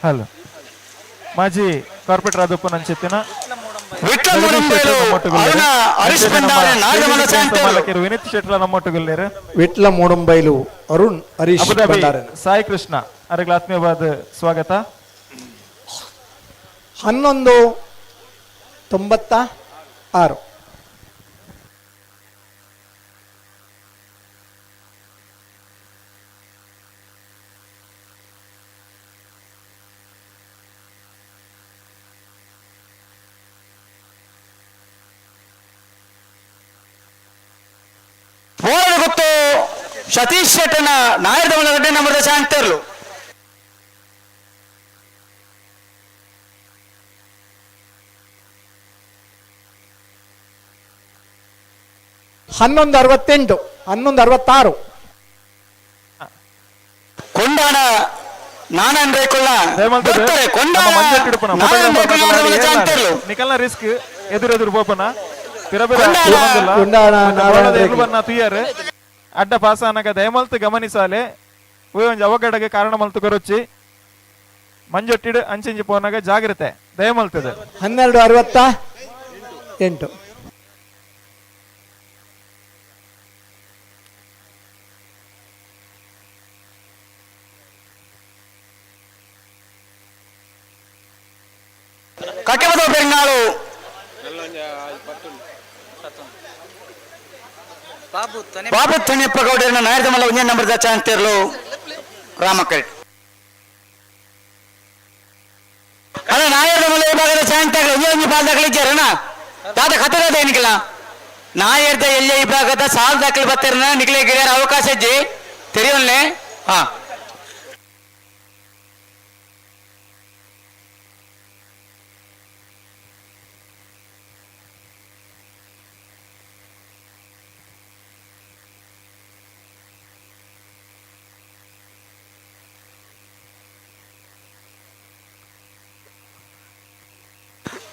ಹಲೋ ಮಾಜಿ ಕಾರ್ಪೊರೇಟರ್ ಆದಪ್ಪ ನಂಚೆತ್ತಿನ ವಿನೀತ್ ಶೆಟ್ಲ ನಮ್ಮೊಟ್ಟುಗುಲ್ಲೇರು ವಿಟ್ಲ ಮೂಡಂಬೈಲು ಅರುಣ್ ಹರೀಶ್ ಸಾಯಿ ಕೃಷ್ಣ ಅವರಿಗೆ ಆತ್ಮೀಯವಾದ ಸ್ವಾಗತ. 11:96 Satish ಶೆಟ್ಟನ ನಾಯರ್ದ ಮಲ್ಲ ನಂಬರ್ದ ಚಾನ್ಸ್. ಹನ್ನೊಂದು 68, 11:66. ಕೊಂಡಾಣ ನಾನನ್ರೇಕುಳ್ಳ ನಿಕಲ್ನ ರಿಸ್ಕ್ ಎದುರೆದುರು ಬೋಪನ ತುಯ್ಯಾರು ಅಡ್ಡ ಪಾಸ ಅನಗ ದಯಮಲ್ತು ಗಮನಿಸಾಲೆ ಒಂಜಿ ಅವಘಡಗೆ ಕಾರಣ ಮಲ್ತು ಕೊರೊಚ್ಚಿ ಮಂಜೊಟ್ಟಿಡು ಅಂಚಿಂಚಿ ಪೋನಾಗ ಜಾಗ್ರತೆ ದಯಮಲ್ತದೆ. 12:68. ಕಟ್ಟೆಪದ ಪೆರುಂಗಾಳು ಬಾಬು ತಣಿಯಪ್ಪ ಗೌಡರನ್ನ ನಾಯರ್ದ ಮಲ್ಲ ಒಂದೇ ನಂಬರ್ ಚಾನ್ಸ್ ರಾಮಕರೆಟ್. ಅಲ್ಲ ನಾಯರ್ದ ಮಲ್ಲ ವಿಭಾಗದ ಚಾನ್ಸ್ ಒಂದೇ ಒಂದು ಪಾಲ್ ದಾಖಲಿಚ್ಚಾರಣ ದಾದ ಕತ್ತದ ಏನಿಲ್ಲ ನಾಯರ್ದ ಎಲ್ಲ ವಿಭಾಗದ ಸಾಲ್ ದಾಖಲೆ ಬರ್ತಾರ ನಿಖಲೆ ಗಿರಿಯರ ಅವಕಾಶ ಇಜ್ಜಿ ತೆರೆಯೋನ್ಲೆ. ಹಾ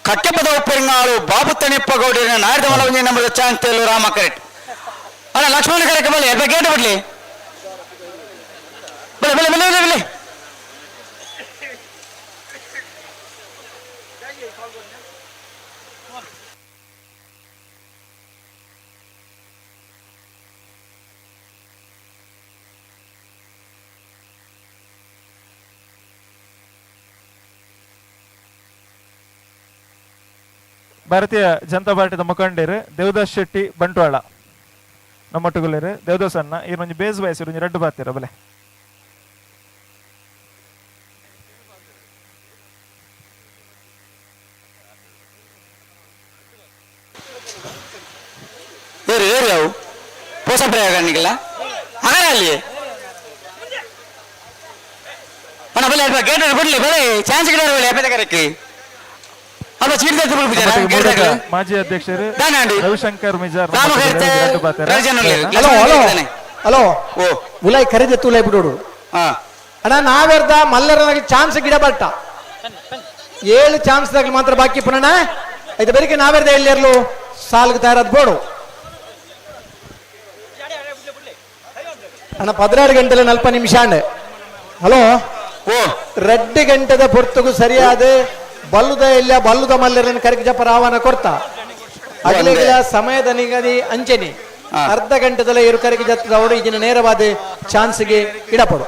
ಕಟ್ಟೆಪದ ಉಪ್ಪರಿಂಗಾಳು ಬಾಬು ತಣಿಪ್ಪ ಗೌಡರಿನ ನಾಯರ್ದ ಮಲ್ಲ ಒಂದೇ ನಂಬರ್ ಚಾನ್ಸ್ ರಾಮ ಕರೆಕ್ಟ್. ಅಲ್ಲ ಲಕ್ಷ್ಮಣ ಕರೆಕ್ ಬಲ್ಲೆ ಎಲ್ಪ ಗೇಟ್ ಬಿಡ್ಲಿ ಬಲೆ ಬಲೆ ಬಲೆ ಬಲೆ ಬಲೆ. ಭಾರತೀಯ ಜನತಾ ಪಾರ್ಟಿದ ಮುಖಂಡರು ದೇವದಾಸ್ ಶೆಟ್ಟಿ ಬಂಟ್ವಾಳ ನಮ್ಮೊಟ್ಟುಗುಲೇರು. ದೇವದಾಸ್ ಅಣ್ಣ ಈ ಒಂಜಿ ಬೇಸ್ ವಯಸ್ಸು ಒಂಜಿ ರಡ್ಡು ಬಾತಿರ ಬಲೆ. ಏರು ಏರು ಅವು ಪೋಸ ಪ್ರಯೋಗ ನಿಗಲ್ಲ ಅಗರ ಅಲ್ಲಿ ಅಣ್ಣ ಬಲೆ ಗೇಟ್ ಬಿಡ್ಲಿ ಬಲೆ ಚಾನ್ಸ್ ಗಿಡ ಬಲೆ ಎಪ್ಪತ್ತಕ್ಕೆ. ಮಾಜಿ ಅಧ್ಯಕ್ಷರು Ravishankar Mijar. Hello hello hello ಉಲಾಯ್ ಕರೆದೆ ತುಲಾಯ್ ಬಿಡೋಡು ಅಣ್ಣ. ನಾವೆರ್ದ ಮಲ್ಲರನಾಗಿ ಚಾನ್ಸ್ ಗಿಡ ಬಟ್ಟ 7 ಚಾನ್ಸ್ ದಾಗಲಿ ಮಾತ್ರ ಬಾಕಿ ಪುನಣ್ಣ. ಇದು ಬೆಳಿಗ್ಗೆ ನಾವೆರ್ದ ಎಲ್ಲಿರ್ಲು ಸಾಲ್ಗೆ ತಯಾರಾದ ಬೋಡು ಅಣ್ಣ. 16 ಗಂಟೆಲ 40 ನಿಮಿಷ ಅಂಡೆ. ಹಲೋ 2 ಗಂಟೆದ ಪೊರ್ತುಗು ಸರಿಯಾದ ಬಲ್ಲುದ ಇಲ್ಲ ಬಲ್ಲುದ ಮಲ್ಲರನ್ನು ಕರಗಿ ಜಪ ರಾವಣ ಕೊರ್ತ ಅಗಲಿಗಿಲ ಸಮಯದ ನಿಗದಿ ಅಂಚೆನಿ ಅರ್ಧ ಗಂಟೆದಲ್ಲ ಇರು ಕರಗಿ ಜತ್ತದವರು ಈಗಿನ ನೇರವಾದ ಚಾನ್ಸ್ಗೆ ಇಡಪಡು.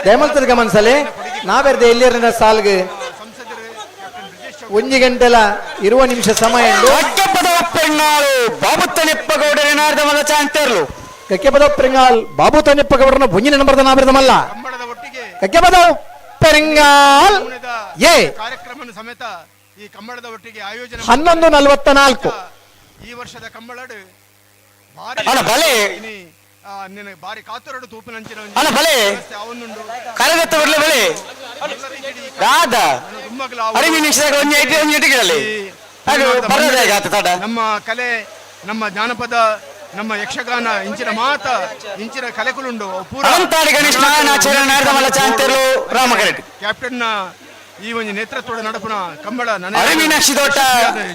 ದಯಮಲ್ತದ ಗಮನಿಸಲೆ ನಾವೆರ್ದ ಎಲ್ಲಿರನ ಸಾಲ್ಗೆ 1 ಗಂಟೆಲ 20 ನಿಮಿಷ ಸಮಯ. ಬಾಬು ತಣಿಪ್ಪ ಗೌಡರ ಮಲ್ಲ ಚಾನ್ಸ್ ಕಕ್ಕೆಪದ ಪೆರಿಂಗಾಲ್ ಬಾಬು ತಣಿಪ್ಪ ಗೌಡರನ ಬುಂಜಿನ ನಂಬರ್ದ ನಾವೆರ್ದ ಮಲ್ಲ ಕಕ್ಕೆಪದ ಪೆರಿಂಗಾಲ್ ಎ ಕಾರ್ಯಕ್ರಮ ಸಮೇತ ಈ ಕಂಬಳದ ಒಟ್ಟಿಗೆ ಆಯೋಜನೆ 11:44. ಈ ವರ್ಷದ ಕಂಬಳಡು ಭಾರಿ ಬಾರಿ ಕಾತುರಡು ತೂಪಿನಂಚಿನ ನಮ್ಮ ಕಲೆ ನಮ್ಮ ಜಾನಪದ ನಮ್ಮ ಯಕ್ಷಗಾನ ಇಂಚಿನ ಮಾತ ಇಂಚಿನ ಕಲೆಕುಲುಂಡು ಕ್ಯಾಪ್ಟನ್ ಈ ಒಂದು ನೇತೃತ್ವದ ನಡಪುನ ಕಂಬಳ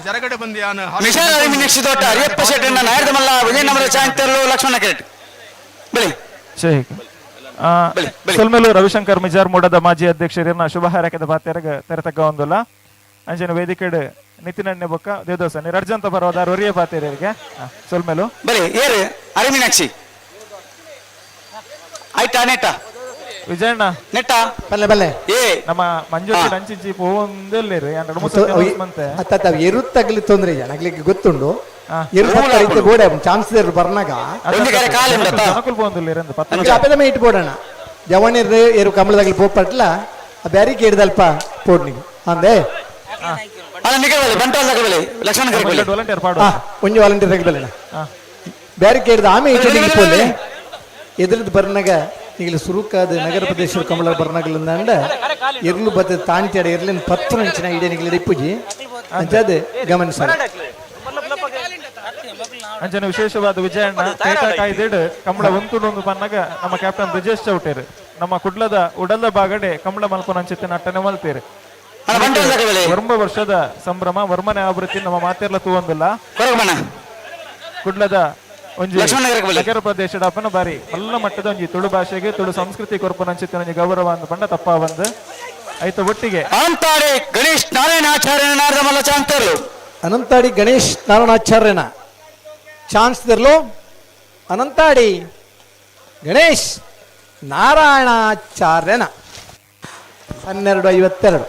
ಜರಗಡೆ ಬಂದಿಯಾನ ಹರಿಯಪ್ಪ ಶೆಟ್ಟಣ್ಣ ನಾಯರ್ದಮಲ್ಲ ವಿಜಯನಗರ ಚಾಂತರ್ಲು ಲಕ್ಷ್ಮಣ ಕೆರೆಟ್ ಬಳಿ ಸೊಲ್ಮೆಲು ರವಿಶಂಕರ್ ಮಿಜಾರ್ ಮೂಡದ ಮಾಜಿ ಅಧ್ಯಕ್ಷರನ್ನ ಶುಭ ಹಾರೈಕೆದ ಬಾತೆರಗ ತೆರತಕ್ಕ ಒಂದುಲ್ಲ ಅಂಚಿನ ವೇದಿಕೆಡ್ ನಿತಿನ್ ಅಣ್ಣೆ ಬೊಕ್ಕ ದೇವದಾಸ ರಡ್ಜಂತ ಬರೋದ ಒರಿಯ ಬಾತೆರಿಗೆ ಸೊಲ್ಮೆಲು ಬಳಿ ಏರು ಅರಿಮೀನಾಕ್ಷಿ ಆಯ್ತಾ ನೆಟ್ಟ ವಿಜಯಣ್ಣ ನೆಟ್ಟ ಬಲ್ಲೆ ಬಲ್ಲೆ ಏ ನಮ್ಮ ಮಂಜು ಅಂಚಿಂಚಿ ಪೋವೊಂದೆಲ್ಲೇರು ಅತ್ತ ಎರುತ್ತಗ್ಲಿ ತೊಂದ್ರೆ ಜನಗಳಿಗೆ ಗೊತ್ತುಂಡು ಎರು ಗೋಡೆ ಚಾನ್ಸ್ ಬರ್ನಾಗ ಅಪದ ಇಟ್ಟು ಬೋಡಣ ಜವನಿರ್ ಎರು ಕಮಲದಾಗಲಿ ಪೋಪಟ್ಲ ಆ ಬ್ಯಾರಿಕೇಡ್ ದಲ್ಪ ಪೋಡ್ನಿಗೆ ಅಂದೆ ಒಂಜಿ ವಾಲಂಟಿಯರ್ ತೆಗೆದಲ್ಲ ಬ್ಯಾರಿಕೇಡ್ ಆಮೆ ಇಟ್ಟು ಪೋಲೆ ಎದುರದ್ದು ಬರ್ನಾಗ ಈಗಲೇ ಸುರುಕಾದ ನಗರ ಪ್ರದೇಶದ ಕಮಲ ಬರ್ನಾಗಲಿಂದ ಎರ್ಲು ಬತ್ತ ತಾಂತ್ಯಾಡ ಎರ್ಲಿನ ಪತ್ತು ನಂಚಿನ ಇಡೇ ಇಪ್ಪುಜಿ ಅಂಚಾದ ಗಮನಿಸ. ಅಂಚನೆ ವಿಶೇಷವಾದ ವಿಜಯಣ್ಣ ಪೇಟ ಕಾಯ್ದಿಡ್ ಕಮಲ ಒಂತುಡೊಂದು ಪನ್ನಗ ನಮ್ಮ ಕ್ಯಾಪ್ಟನ್ ಬ್ರಿಜೇಶ್ ಚೌಟೇರ್ ನಮ್ಮ ಕುಡ್ಲದ ಉಡಲ್ದ ಬಾಗಡೆ ಕಮಲ ಮಲ್ಪನ ಅಂಚಿತ್ತಿನ ಅಟ್ಟನೆ ಮಲ್ತೇರು. ವರ್ಮ ವರ್ಷದ ಸಂಭ್ರಮ ವರ್ಮನೆ ಆವೃತ್ತಿ ನಮ್ಮ ಮಾತೆರ್ಲ ತೂವೊಂದಿಲ್ಲ. ಕುಡ್ಲದ ಒಂಜಿ ನಗರ ಪ್ರದೇಶದ ಅಪ್ಪನ ಬಾರಿ ಮಲ್ಲ ಮಟ್ಟದ ಒಂಜಿ ತುಳು ಭಾಷೆಗೆ ತುಳು ಸಂಸ್ಕೃತಿ ಕೊರ್ಪುನ ಅಂಚಿತ್ತಿನ ಒಂಜಿ ಗೌರವ ಅಂದ್ ಪಂಡ ತಪ್ಪ ಬಂದು ಐತ ಒಟ್ಟಿಗೆ ಅನಂತಾಡಿ ಗಣೇಶ್ ನಾರಾಯಣಾಚಾರ್ಯನ ಅನಂತಾಡಿ ಗಣೇಶ್ ನಾರಾಯಣಾಚಾರ್ಯನ ಚಾನ್ಸ್ ದಿರ್ಲು ಅನಂತಾಡಿ ಗಣೇಶ್ ನಾರಾಯಣಾಚಾರ್ಯನ 12:52.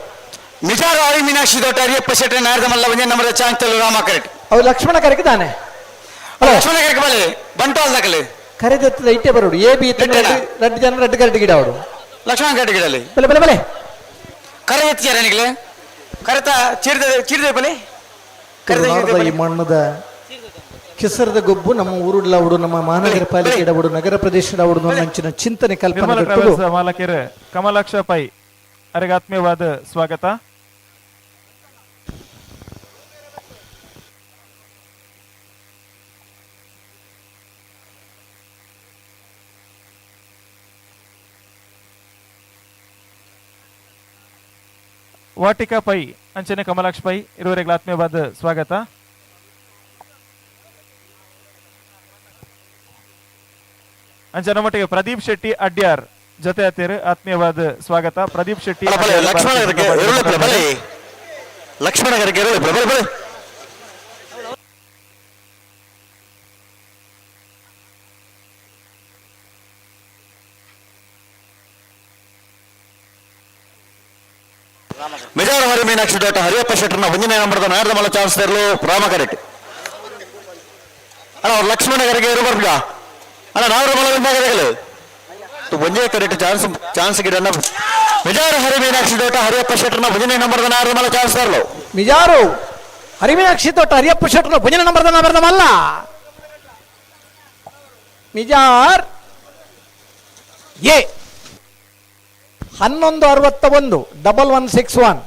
ನಿಜಾರು ಆರಿ ಮೀನಾಕ್ಷಿ ದೊಡ್ಡ ಹರಿಯಪ್ಪ ಶೆಟ್ಟಿ ನಾರದಮಲ್ಲ ಒಂದೇ ನಂಬರ್ ಚಾನ್ಸ್ ರಾಮ ಕರೆಕ್ಟ್. ಅವ್ರು ಲಕ್ಷ್ಮಣ ಕರೆಕಿದ್ದಾನೆ. ಲಕ್ಷ್ಮಣ ಕರೆಕ್ ಬಲೆ ಬಂಟವಾಲ್ ದಾಖಲೆ ಕರೆದೆತ್ತದ ಇಟ್ಟೆ ಬರೋಡು ಎ ಬಿ ರಡ್ಡು ಜನ ರಡ್ಡು ಕರೆಕ್ಟ್ ಗಿಡ ಅವರು ಲಕ್ಷ್ಮಣ ಕರೆಕ್ಟ್ ಗಿಡಲ್ಲಿ ಬಲೆ ಬಲೆ ಬಲೆ ಕರೆ ಎತ್ತಿಯಾರ ನಿಗಲೆ ಕರೆತ ಚೀರ್ದ ಚೀರ್ದೆ ಬಲೆ ಈ ಮಣ್ಣದ ಕೆಸರದ ಗೊಬ್ಬು ನಮ್ಮ ಊರುಡ್ಲ ಉಡು ನಮ್ಮ ಮಹಾನಗರ ಪಾಲಿಕೆ ಇಡಬಡು ನಗರ ಪ್ರದೇಶದ ಉಡು ನಂಚಿನ ಚಿಂತನೆ ಕಲ್ಪನೆ ಮಾಲಕರು ಕಮಲಾಕ್ಷ ಪೈ ಅರೆಗಾತ್ಮೀಯವಾದ ಸ್ವಾಗತ. ವಾಟಿಕಾ ಪೈ ಅಂಚನೆ ಕಮಲಾಕ್ಷ ಪೈ ಇರುವರೆಗೆ ಆತ್ಮೀಯವಾದ ಸ್ವಾಗತ. ಅಂಚನೆ ಮಟ್ಟಿಗೆ ಪ್ರದೀಪ್ ಶೆಟ್ಟಿ ಅಡ್ಯಾರ್ ಜೊತೆ ಆತೇರು ಆತ್ಮೀಯವಾದ ಸ್ವಾಗತ. ಪ್ರದೀಪ್ ಶೆಟ್ಟಿ ಲಕ್ಷ್ಮಣ ಮಿಜಾರ ಹರಿ ಮೀನಾಕ್ಷಿ ದೊಡ್ಡ ಹರಿಯಪ್ಪ ಶೆಟ್ಟರ್ನ ಒಂದನೇ ನಂಬರ್ದ ನಾಡದ ಚಾನ್ಸ್ ತರಲು ರಾಮ ಕರೆಕ್ಟ್. ಅಣ್ಣ ಅವ್ರು ಲಕ್ಷ್ಮಣ ಕರೆಗೆ ಇರು ಬರ್ಬಿಡ ಅಣ್ಣ ನಾವರ ಮಲ ಒಂದೇ correct chance chance ಗಿಡ ಮಿಜಾರು ಹರಿ ಮೀನಾಕ್ಷಿ ದೊಡ್ಡ ಹರಿಯಪ್ಪ ಶೆಟ್ಟರ್ನ ಒಂದನೇ ನಂಬರ್ದ ನಾಡದ ಮಲ ಚಾನ್ಸ್ ತರಲು ಮಿಜಾರು ಹರಿಮೀನಾಕ್ಷಿ ದೊಡ್ಡ ಹರಿಯಪ್ಪ ಶೆಟ್ಟರ್ನ ಒಂದನೇ ನಂಬರ್ದ ನಾಡದ ಮಲ್ಲ ಮಿಜಾರ್ ಎ 11:61 1161.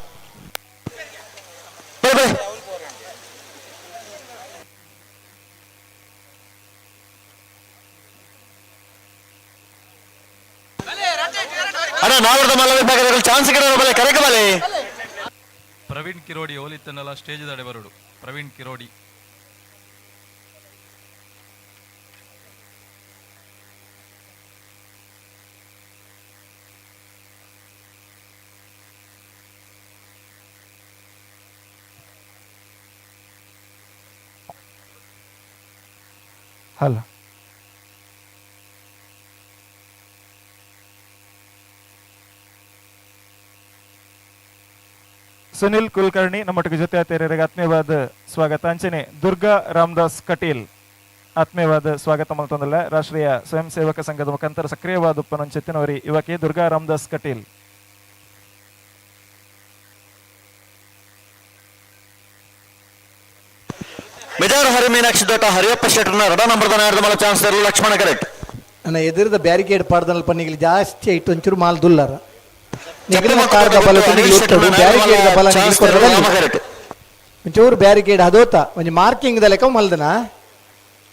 ಅಣ್ಣ ನಾವರದ ಮಲ್ಲ ವಿಭಾಗದಲ್ಲಿ ಚಾನ್ಸ್ ಗಿಡ ಕರೆಕ ಬಲೆ ಪ್ರವೀಣ್ ಕಿರೋಡಿ ಓಲಿತ್ತನ್ನೆಲ್ಲ ಸ್ಟೇಜ್ ದಡೆ ಬರುಡು. ಪ್ರವೀಣ್ ಕಿರೋಡಿ ಹಲೋ ಸುನಿಲ್ ಕುಲಕರ್ಣಿ ನಮ್ಮೊಟ್ಟಿಗೆ ಜೊತೆ ಆತೇರಿಗೆ ಆತ್ಮೀಯವಾದ ಸ್ವಾಗತ. ಅಂಚನೆ ದುರ್ಗಾ ರಾಮದಾಸ್ ಕಟೀಲ್ ಆತ್ಮೀಯವಾದ ಸ್ವಾಗತ ಮಲ್ತೊಂದಲ್ಲ ರಾಷ್ಟ್ರೀಯ ಸ್ವಯಂ ಸೇವಕ ಸಂಘದ ಮುಖಾಂತರ ಸಕ್ರಿಯವಾದ ಉಪ್ಪನಂಚೆತ್ತಿನವರಿ ಯುವಕಿ ದುರ್ಗಾ ರಾಮದಾಸ್ ಕಟೀಲ್. ಮಿಜಾರು ಹರಿ ಮೀನಾಕ್ಷಿ ದೊಡ್ಡ ಹರಿಯಪ್ಪ ಶೆಟ್ಟರ್ನ ರಡ ನಂಬರ್ದ ನಾಡದ ಮಲ ಚಾನ್ಸ್ ತರಲು ಲಕ್ಷ್ಮಣ ಕರೆಕ್ಟ್. ನನ್ನ ಎದುರದ ಬ್ಯಾರಿಕೇಡ್ ಪಾಡ್ದಲ್ಪ ಪನ್ನಿಗಳು ಜಾಸ್ತಿ ಐಟು ಒಂಚೂರು ಮಾಲ್ ದುಲ್ಲಾರ ನಿಗಲಿನ ಕಾರ್ದ ಬಲ ಬ್ಯಾರಿಕೇಡ್ ಬಲ ಒಂಚೂರು ಬ್ಯಾರಿಕೇಡ್ ಅದೋತ ಒಂಜಿ ಮಾರ್ಕಿಂಗ್ ದ ಲೆಕ್ಕ ಮಲ್ದನ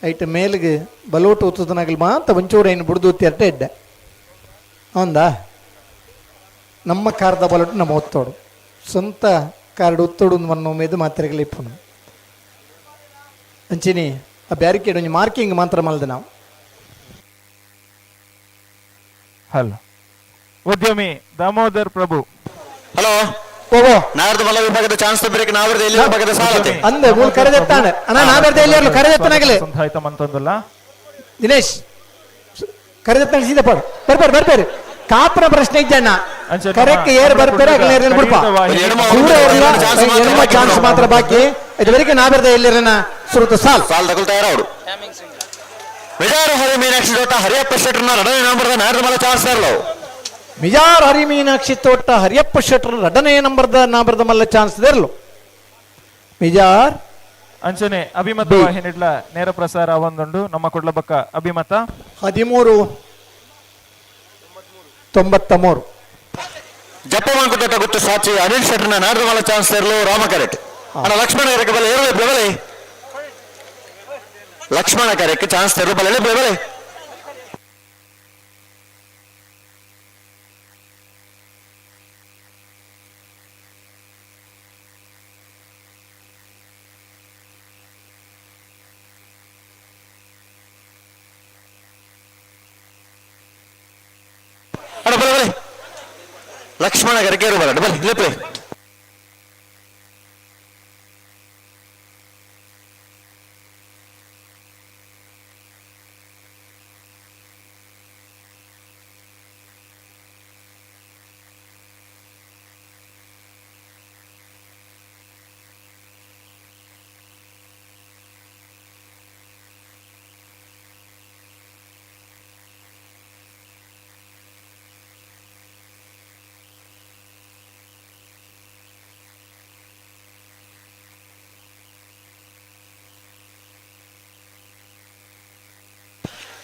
ಐಟ್ ಮೇಲ್ಗೆ ಬಲೋಟು ಉತ್ತದನಾಗಲಿ ಮಾತ ಒಂಚೂರು ಏನು ಬುಡ್ದು ಉತ್ತಿ ಎಡ್ಡೆ ಹೌದಾ. ನಮ್ಮ ಕಾರ್ದ ಬಲೋಟು ನಮ್ಮ ಒತ್ತೋಡು ಸ್ವಂತ ಕಾರ್ಡ್ ಉತ್ತೋಡು ಮನ್ನೋ ಮೇದು ಮಾತ್ರೆಗಳು ಇಪ್ಪನು ಅಂಚಿನಿ ಆ ಬ್ಯಾರಿಕೇಡ್ ಒಂಜಿ ಮಾರ್ಕಿಂಗ್ ಮಾತ್ರ ಮಲ್ದ ನಾವು. ಹಲೋ ಉದ್ಯಮಿ ದಾಮೋದರ್ ಪ್ರಭು. ಹಲೋ ನಾರ್ದ ಮಲ್ಲ ವಿಭಾಗದ ಚಾನ್ಸ್ ಬ್ರೇಕ್ ನಾವರದ ಎಲ್ಲಿ ವಿಭಾಗದ ಸಾಲತೆ ಅಂದೆ ಮೂಲ ಕರೆದೆತ್ತಾನೆ ಅಣ್ಣ ನಾವರದ ಎಲ್ಲಿ ಇರಲು ಕರೆದೆತ್ತನಾಗಲೇ ಸಂಧಾಯಿತ ಮಂತೊಂದಲ್ಲ ದಿನೇಶ್ ಕರೆದೆತ್ತಾನೆ ಸೀದಾ ಪಾಡು ಬರ್ಬೇಡಿ ಬರ್ಬೇಡಿ ಕಾಪನ ಪ್ರಶ್ನೆ ಇದ್ದಣ್ಣ ಕರೆಕ್ಟ್ ಏರ್ ಬರ್ತಾರೆ ಆಗಲೇ ಬಿಡ್ಪ ದೂರ ಇರಲ್ಲ ಎನ್ಮ ಚಾನ್ಸ್ ಮಾತ್ರ ಬಾಕಿ ಇದುವರೆಗೆ ನಾವರದ ಎಲ್ಲಿರನ ಸುರುತ ಸಾಲ್ ಸಾಲ್ ತಗೊಳ್ತಾ ಅವರು ಮಿಜಾರು ಹರಿ ಮೀನಾಕ್ಷಿ ದೊಡ್ಡ ಹರಿಯಪ್ಪ ಶೆಟ್ಟರ್ನ ಎರಡನೇ ನಂಬರ್ದ ನಾಡದ ಮಲ ಚಾನ್ಸ್ ತರಲು ಮಿಜಾರ್ ಹರಿ ಮೀನಾಕ್ಷಿ ತೋಟ ಹರಿಯಪ್ಪ ಶೆಟ್ಟರ್ ಎರಡನೇ ನಂಬರ್ದ ನಾಬರ್ದ ಮಲ್ಲ ಚಾನ್ಸ್ ದೇರ್ಲು ಮಿಜಾರ್. ಅಂಚನೆ ಅಭಿಮತ ವಾಹಿನಿಡ್ಲ ನೇರ ಪ್ರಸಾರ ಒಂದುಂಡು ನಮ್ಮ ಕುಡ್ಲಬಕ್ಕ ಅಭಿಮತ 13 93. ಜಪ್ಪಮಂಕುತೋಟ ಗುತ್ತು ಸಾಚಿ ಅನಿಲ್ ಶೆಟ್ಟರ್ನ ನಾಡದಮಲ ಚಾನ್ಸ್ ತರಲು ರಾಮ ಕರೆಕ್ಟ್. ಅಣ್ಣ ಲಕ್ಷ್ಮಣ ಕರೆಕ್ ಬಲೆ ಏರು ಬಲೆ, ಲಕ್ಷ್ಮಣ ಕರೆಕ್ ಚಾನ್ಸ್ ತರಲು ಬಲೆ ಬಲೆ. ಅಣ್ಣ ಬಲೆ ಬಲೆ, ಲಕ್ಷ್ಮಣ ಕರೆಕ್ ಏರು ಬಲ ಬಲೆ ಲೆಪ್ಲೆ.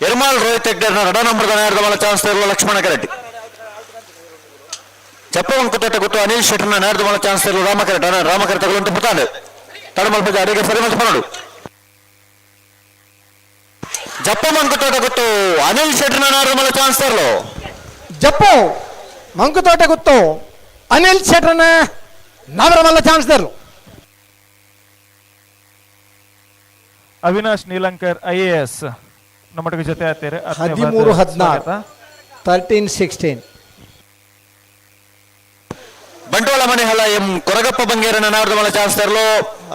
ಎರ್ಮಾಲ್ ರೋಹಿತ್ ಹೆಗ್ಡೆರ್ನ ರಡ ನಂಬರ್ ನೇರದಮಲ ಚಾನ್ಸ್ ತರಲು ಲಕ್ಷ್ಮಣ ಕರೆಟ್ಟಿ. ಚಪ್ಪವಂಕುತೋಟ ಗುತ್ತು ಅನಿಲ್ ಶೆಟ್ಟರ್ನ ನೇರದಮಲ ಚಾನ್ಸ್ ತರಲು ರಾಮ ಕರೆಟ್. ರಾಮ ಕರೆಟ್ ತಗೊಳ್ಳುವಂತ ಪುತಾನೆ ತಡಮಲ್ಪ ಅಡಿಗೆ ಸರಿ ಮಲ್ಪನೋಡು. ಜಪ್ಪ ಮಂಕುತೋಟ ಗುತ್ತು ಅನಿಲ್ ಶೆಟ್ಟರ್ನ ನೇರದಮಲ ಚಾನ್ಸ್ ತರಲು. ಜಪ್ಪು ಮಂಕುತೋಟ ಗುತ್ತು ಅನಿಲ್ ಶೆಟ್ಟರ್ನ ನವರಮಲ್ಲ ಚಾನ್ಸ್ ತರಲು. ಅವಿನಾಶ್ ನೀಲಂಕರ್ IAS ನಮ್ಮೊಟ್ಟಿಗೆ ಜೊತೆ ಆಗ್ತಾರೆ. 13-16 13-16. ಬಂಟ್ವಾಳ ಮನೆಹಲ ಎಂ ಕೊರಗಪ್ಪ ಬಂಗೇರನ ನಾಡದಮಲ ಚಾನ್ಸ್ ತರಲು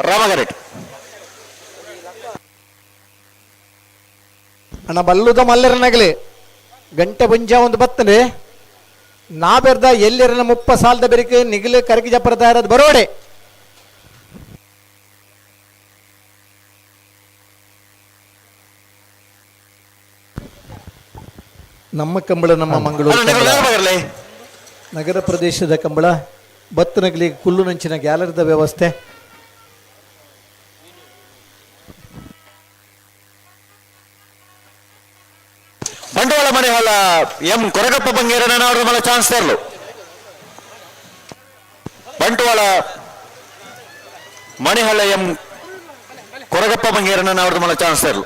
ರಾಮಗರೆಟ್. ಅಣ್ಣ ಬಲ್ಲುದ ಮಲ್ಲರನಗಲಿ ಗಂಟೆ ಪುಂಜ ಒಂದು ಬತ್ತನೆ ನಾಬೆರ್ದ ಎಲ್ಲಿರನ 30 ಸಾಲದ ಬೆರಿಕೆ ನಿಗಿಲು ಕರಗಿ ಜಪ್ಪರ ತಯಾರದ ಬರೋಡೆ. ನಮ್ಮ ಕಂಬಳ ನಮ್ಮ ಮಂಗಳೂರು ಕಂಬಳ, ನಗರ ಪ್ರದೇಶದ ಕಂಬಳ. ಬತ್ತನಗಲಿ ಕುಲ್ಲುನಂಚಿನ ಗ್ಯಾಲರಿದ ವ್ಯವಸ್ಥೆ. ಬಂಡವಾಳ ಮನೆಹಲ ಎಂ ಕೊರಗಪ್ಪ ಬಂಗೇರನ ನಾಡದಮಲ ಚಾನ್ಸ್ ತರಲು. ಬಂಟ್ವಾಳ ಮಣಿಹಳ್ಳ ಎಂ ಕೊರಗಪ್ಪ ಬಂಗೇರನ ನಾಡದಮಲ ಚಾನ್ಸ್ ತರಲು.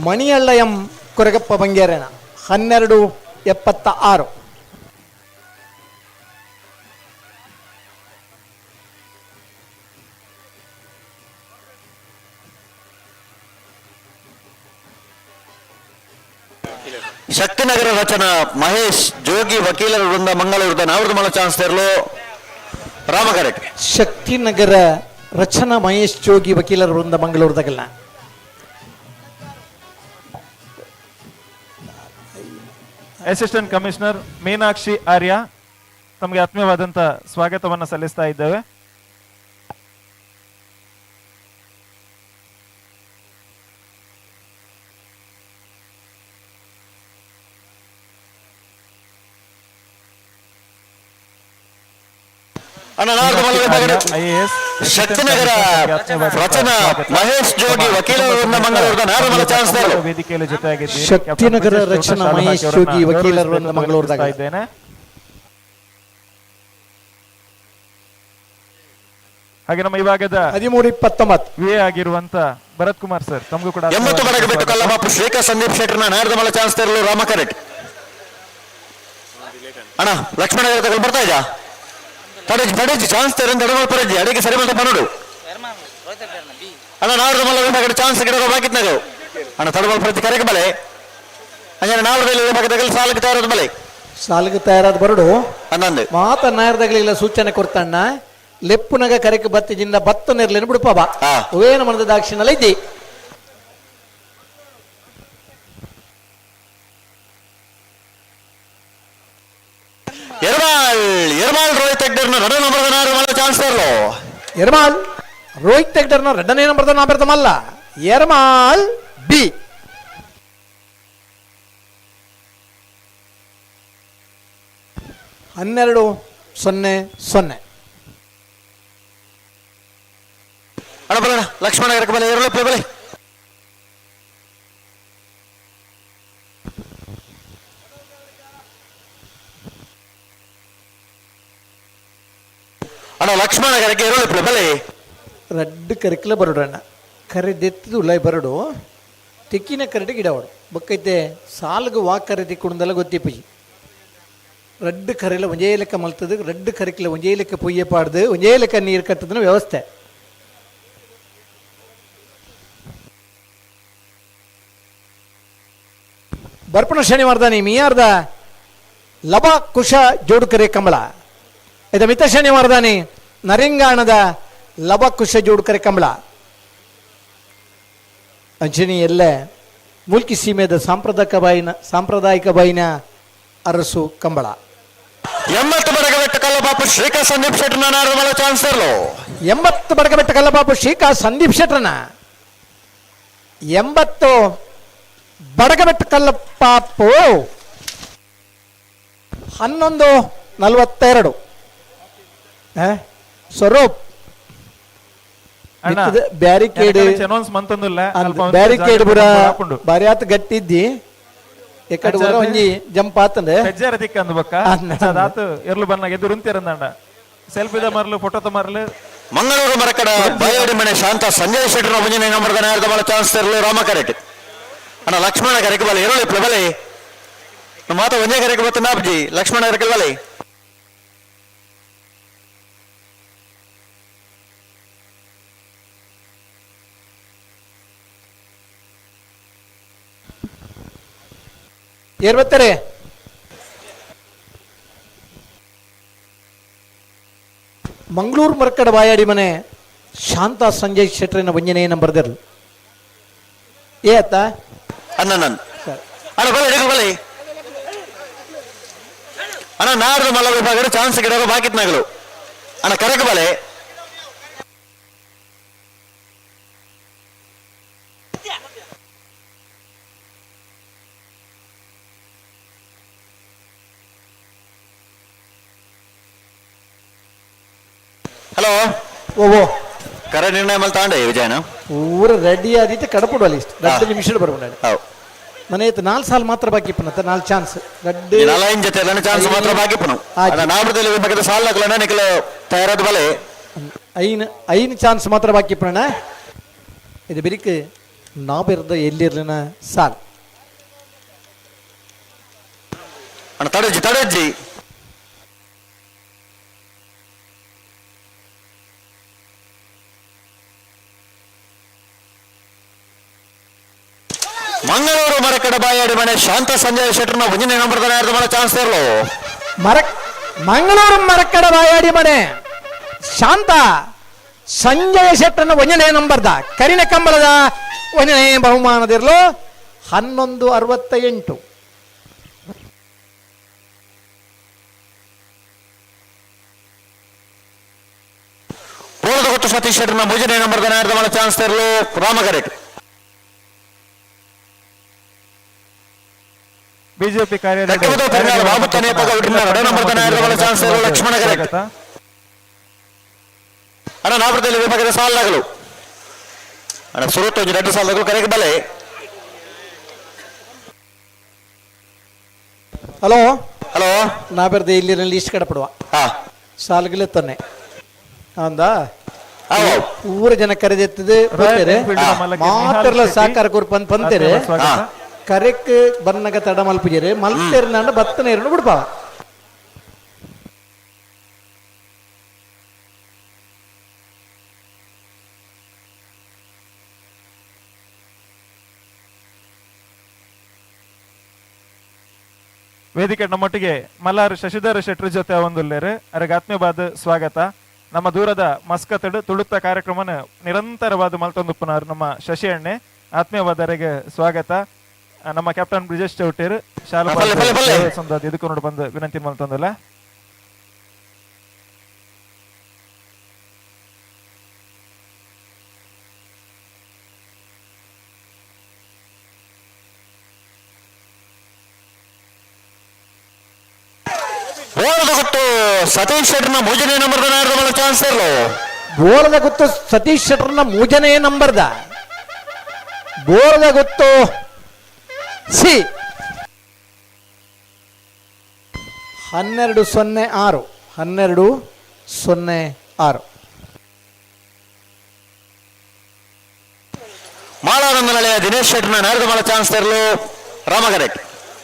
ಮಣಿಹಳ್ಳ ಎಂ ಕೊರಗಪ್ಪ ಬಂಗೇರನ 12-76. ಶಕ್ತಿನಗರ ರಚನಾ ಮಹೇಶ್ ಜೋಗಿ ವಕೀಲರ ವೃಂದ ಮಂಗಳೂರದ ನಾವೃದಮಲ ಚಾನ್ಸ್ ತರಲು ರಾಮ ಕರೆಕ್ಟ್. ಶಕ್ತಿನಗರ ರಚನಾ ಮಹೇಶ್ ಜೋಗಿ ವಕೀಲರ ವೃಂದ ಮಂಗಳೂರದಾಗಲ್ಲ. ಅಸಿಸ್ಟೆಂಟ್ ಕಮಿಷನರ್ ಮೀನಾಕ್ಷಿ ಆರ್ಯ ತಮಗೆ ಆತ್ಮೀಯವಾದಂತ ಸ್ವಾಗತವನ್ನು ಸಲ್ಲಿಸ್ತಾ ಇದ್ದೇವೆ. ಶಕ್ತಿನಗರ ರಚನಾ ಮಹೇಶ್ ಜೋಗಿ ವಕೀಲರ ವೃಂದ ಮಂಗಳೂರದ ನಾಡದಮಲ ಚಾನ್ಸ್ ತರಲು. ವೇದಿಕೆಯಲ್ಲಿ ಜೊತೆಯಾಗಿದ್ದೀರಿ ಶಕ್ತಿನಗರ ರಚನಾ ಮಹೇಶ್ ಜೋಗಿ ವಕೀಲರ ವೃಂದ ಮಂಗಳೂರದಾಗ ಇದ್ದೇನೆ. ಹಾಗೆ ನಮ್ಮ ಇವಾಗದ 13-29 ವಿ ಆಗಿರುವಂತ ಭರತ್ ಕುಮಾರ್ ಸರ್ ತಮಗೂ ಕೂಡ 80 ಬಡಗಬೆಟ್ಟು ಕಲ್ಲಬಾಪು ಶ್ರೀಕಾ ಸಂದೀಪ್ ಶೆಟ್ಟರ್ನ ನಾಡದಮಲ ಚಾನ್ಸ್ ತರಲು ರಾಮ ಕರೆಕ್ಟ್. ಅಣ್ಣ ಲಕ್ಷ್ಮಣ ತಗೊಂಡು ಬರ್ತಾ ಇದ್ಯಾ? ತಡೆಜಿ ತಡೆಜಿ ಚಾನ್ಸ್ ತರಂತ ತಡಮಲ್ ಪರಜಿ ಅಡಿಗೆ ಸರಿ ಮಲ್ತ ಪನೋಡು. ಅಣ್ಣ ನಾಡದಮಲ ಕಡೆ ಚಾನ್ಸ್ ಗಿಡ ಬಾಕಿತ್ನಾಗ ಅಣ್ಣ ತಡಮಲ್ ಪರಜಿ ಕರೆಗೆ ಬಲೆ ಅಂಜನ ನಾಡದಲ್ಲಿ ಭಾಗದಲ್ಲಿ ಸಾಲಕ್ಕೆ ತಯಾರಾದ ಬಲೆ ಸಾಲಕ್ಕೆ ತಯಾರಾದ ಬರಡು ಅಂದಂದೆ ಮಾತ ನಾಯರ್ದಾಗಲಿಲ್ಲ ಸೂಚನೆ ಕೊಡ್ತಣ್ಣ ಲೆಪ್ಪುನಗ ಕರೆಗೆ ಬತ್ತಿಜಿಂದ ಬತ್ತ ನೆರ್ಲೇನು ಬಿಡುಪ ಬಾ ಏನು ಮನದ ದಾಕ್ಷಿಣಲ್ಲ ಇದ್ದಿ. ಎರ್ಮಾಲ್ ಎರ್ಮಾಲ್ ರೋಹಿತ್ ಹೆಗ್ಡೆರ್ನ ರಡ ನಂಬರ್ದ ನಾಡದಮಲ ಚಾನ್ಸ್ ತರಲು. ಎರ್ಮಾಲ್ ರೋಹಿತ್ ಹೆಗ್ಡೆರ್ನ ರಡನೇ ನಂಬರ್ದ ನಾಬೆರ್ದ ಮಲ್ಲ ಎರ್ಮಾಲ್ ಬಿ. 12-0-0. ಅಣ್ಣ ಬಲಣ್ಣ ಲಕ್ಷ್ಮಣ ಬಲೆ ಏರಲು ಬಲೆ. ಅಣ್ಣ ಲಕ್ಷ್ಮಣ ಕರೆಗೆ ಇರೋಳು ಬಲೆ ರಡ್ಡು ಕರೆಕ್ಲ ಬರೋಡಣ್ಣ ಕರೆ ದೆತ್ತದು ಉಲಾಯ್ ಬರಡು ತಿಕ್ಕಿನ ಕರಡಿ ಗಿಡವಡು ಬೊಕ್ಕೈತೆ ಸಾಲ್ಗು ವಾ ಕರೆ ತಿಕ್ಕುಂದಲ್ಲ ಗೊತ್ತಿಪ್ಪಜಿ ರಡ್ಡು ಕರೆಲ ಒಂಜೇ ಲೆಕ್ಕ ಮಲ್ತದು ರಡ್ಡು ಕರೆಕ್ಲ ಒಂಜೇ ಲೆಕ್ಕ ಪೊಯ್ಯೆ ಪಾಡ್ದು ಒಂಜೇ ಲೆಕ್ಕ ನೀರು ಕಟ್ಟದನ ವ್ಯವಸ್ಥೆ. ಬರ್ಪಣ ಶನಿವಾರದಾನಿ ಮಿಯಾರ್ದ ಲಬ ಕುಶ ಜೋಡುಕರೆ ಕಮಲ ಇದು ಮಿತ ಶನಿವಾರದಾನಿ ನರಿಂಗಾಣದ ಲಬ ಕುಶ ಜೋಡುಕರೆ ಕಮಲ ಅಂಚನಿ ಎಲ್ಲ ಮುಲ್ಕಿ ಸೀಮೆದ ಸಾಂಪ್ರದಾಯಿಕ ಬಾಯಿನ ಅರಸು ಕಂಬಳ. 80 ಬಡಗಬೆಟ್ಟ ಕಲ್ಲಬಾಪು ಶ್ರೀಕಾ ಸಂದೀಪ್ ಶೆಟ್ಟರ್ನ ನಾಡದ ಚಾನ್ಸರ್ಲು. 80 ಬಡಗಬೆಟ್ಟ ಕಲ್ಲಬಾಪು ಶ್ರೀಕಾ ಸಂದೀಪ್ ಶೆಟ್ಟರ್ನ 80 ಬಡಗಬೆಟ್ಟ ಕಲ್ಲಪಾಪು 11:42. ಸ್ವರೂಪ್ ಬ್ಯಾರಿಕೇಡ್ ಬ್ಯಾರಿಕೇಡ್ ಪುರ ಬಾರಿ ಆತ ಗಟ್ಟಿ ಇದ್ದಿ ಎಕಡೆ ಒಂಜಿ ಜಂಪ್ ಆತಂದೆ ಹೆಜ್ಜಾರ ದಿಕ್ಕಂದು ಬಕ್ಕ ಅದಾತು ಎರ್ಲು ಬನ್ನ ಎದುರು ಉಂತಿರಂದಂಡ ಸೆಲ್ಫಿದ ಮರಲು ಫೋಟೋದ ಮರಲು. ಮಂಗಳೂರು ಮರಕಡ ಬಾಯಾಡಿ ಮನೆ ಶಾಂತ ಸಂಜಯ್ ಶೆಟ್ಟರ್ ಒಂಜನೇ ನಂಬರ್ದ ನಾಯರದ ಬಲ ಚಾನ್ಸ್ ಇರಲು ರಾಮ ಕರೆಟ್ ಅಣ್ಣ ಲಕ್ಷ್ಮಣ ಕರೆಕ್ ಬಲೆ ಎರಳು ಬಲೆ ಮಾತ ಒಂಜೇ ಕರೆಕ್ ಬತ್ತ ನಾಪ್ಜಿ ಲಕ್ಷ್ಮಣ ಕರೆಕ್ ಬಲೆ ಏರ್ಬತ್ತಾರೆ ಮಂಗಳೂರು ಮರ್ಕಡ ಬಾಯಾಡಿ ಮನೆ ಶಾಂತ ಸಂಜಯ್ ಶೆಟ್ಟರಿನ ಒಂಜನೇ ನಂಬರ್ದಿರಲು ಏ ಅತ್ತ ಅಣ್ಣ ಅಣ್ಣ ಬಲೆ ಬಲೆ ಅಣ್ಣ ನಾಡ್ದು ಮಲ್ಲ ವಿಭಾಗ ಚಾನ್ಸ್ ಗಿಡ ಬಾಕಿತ್ನಾಗಲು ಅಣ್ಣ ಕರೆಕ್ ಬಲೆ ಹಲೋ ಓ ಕರೆ ನಿರ್ಣಯ ಮೇಲೆ ತಾಂಡೆ ವಿಜಯನ ಪೂರ ರೆಡಿ ಆದಿತ್ತು ಕಡಪುಡು ಅಲ್ಲಿ 2 ನಿಮಿಷ ಬರ್ಬಂಡ ಮನೆ ಆಯ್ತು 4 ಸಾಲ ಮಾತ್ರ ಬಾಕಿ ಪುನತ್ತ 4 ಚಾನ್ಸ್ ರಡ್ಡು ನಾಲ್ಕು ಜೊತೆ ಎಲ್ಲ ಚಾನ್ಸ್ ಮಾತ್ರ ಬಾಕಿ ಪುನ ನಾಮದಲ್ಲಿ ವಿಭಾಗದ ಸಾಲ ಹಾಕಲನ ನಿಕಲ ತಯಾರಾದ ಬಲೆ 5 ಚಾನ್ಸ್ ಮಾತ್ರ ಬಾಕಿ ಪುನಣ ಇದು ಬಿರಿಕ್ ನಾಬಿರ್ದ ಎಲ್ಲಿರ್ಲಿನ ಸಾಲ್ ಅಣ್ಣ ತಡಜ್ಜಿ ತಡಜ್ಜಿ ಮಂಗಳೂರು ಮರಕಡ ಬಾಯಾಡಿ ಮನೆ ಶಾಂತ ಸಂಜಯ್ ಶೆಟ್ಟರ್ನ ಒಂದನೇ ನಂಬರ್ ಚಾನ್ಸ್ ಇರಲು ಮಂಗಳೂರು ಮರಕಡ ಬಾಯಾಡಿ ಮನೆ ಶಾಂತ ಸಂಜಯ್ ಶೆಟ್ಟರ್ನ ಒಂದನೇ ನಂಬರ್ದ ಕರಿನ ಕಂಬಳದ ಒಂದನೇ ಬಹುಮಾನದಿರಲು 11:68. ಪೂರ್ಣದ ಸತೀಶ್ ಶೆಟ್ಟರ್ನ ಮೂರನೇ ನಂಬರ್ದ ಚಾನ್ಸ್ ಇರಲು ರಾಮಗರೆಟ್ ಬಿಜೆಪಿ hello hello ನಾಬೆರ್ದ ಇಲ್ಲಿ ಲಿಸ್ಟ್ ಕಡಪಡುವ ಸಾಲ್ಗಲೆ ತನ್ನೆ ಅಂದ ಪೂರ ಜನ ಕರೆದೆತ್ತದೆ ಮಾತ್ರ ಸಹಕಾರ ಕೊರ್ಪ ಪಂತೇರೆ ಕರೆಕ್ ಬನ್ನಗ ತಡ ಮಲ್ಪುಜೇರೆ ಮಲ್ತೇರ್ನಾಂಡ ಬತ್ತನ ಎರಡು ಬಿಡ್ಪ ವೇದಿಕೆ ನಮ್ಮೊಟ್ಟಿಗೆ ಮಲ್ಲಾರು ಶಶಿಧರ ಶೆಟ್ಟರ್ ಜೊತೆ ಒಂದುಲ್ಲೇರು ಅರೆಗೆ ಆತ್ಮೀಯವಾದ ಸ್ವಾಗತ. ನಮ್ಮ ದೂರದ ಮಸ್ಕತಡು ತುಳುತ್ತ ಕಾರ್ಯಕ್ರಮನ ನಿರಂತರವಾದ ಮಲ್ತೊಂದುಪ್ಪನಾರು ನಮ್ಮ ಶಶಿ ಅಣ್ಣೆ ಆತ್ಮೀಯವಾದ ಅರೆಗೆ ಸ್ವಾಗತ. ನಮ್ಮ ಕ್ಯಾಪ್ಟನ್ ಬ್ರಿಜೇಶ್ ಚೌಟೇರ್ ಶಾಲು ಇದಕ್ಕೂ ನೋಡಿ ಬಂದು ವಿನಂತಿ ಮಲ್ತೊಂದಲ್ಲ. ಸತೀಶ್ ಶೆಟ್ಟರ್ನ ಮೂಜನೇ ನಂಬರ್ದ ಚಾನ್ಸ್ ಬೋರದ ಗೊತ್ತು ಸತೀಶ್ ಶೆಟ್ಟರ್ನ ಮೂಜನೇ ನಂಬರ್ದ ಬೋರದ ಗೊತ್ತು ಸಿ 12:06 12:06. 6. ಮಾಳಾನಂದ ನಿಲಯ ದಿನೇಶ್ ಶೆಟ್ಟರ್ನ ನಾರದ ಮಲ ಚಾನ್ಸ್ ತರಲು ರಾಮಗರೆಟ್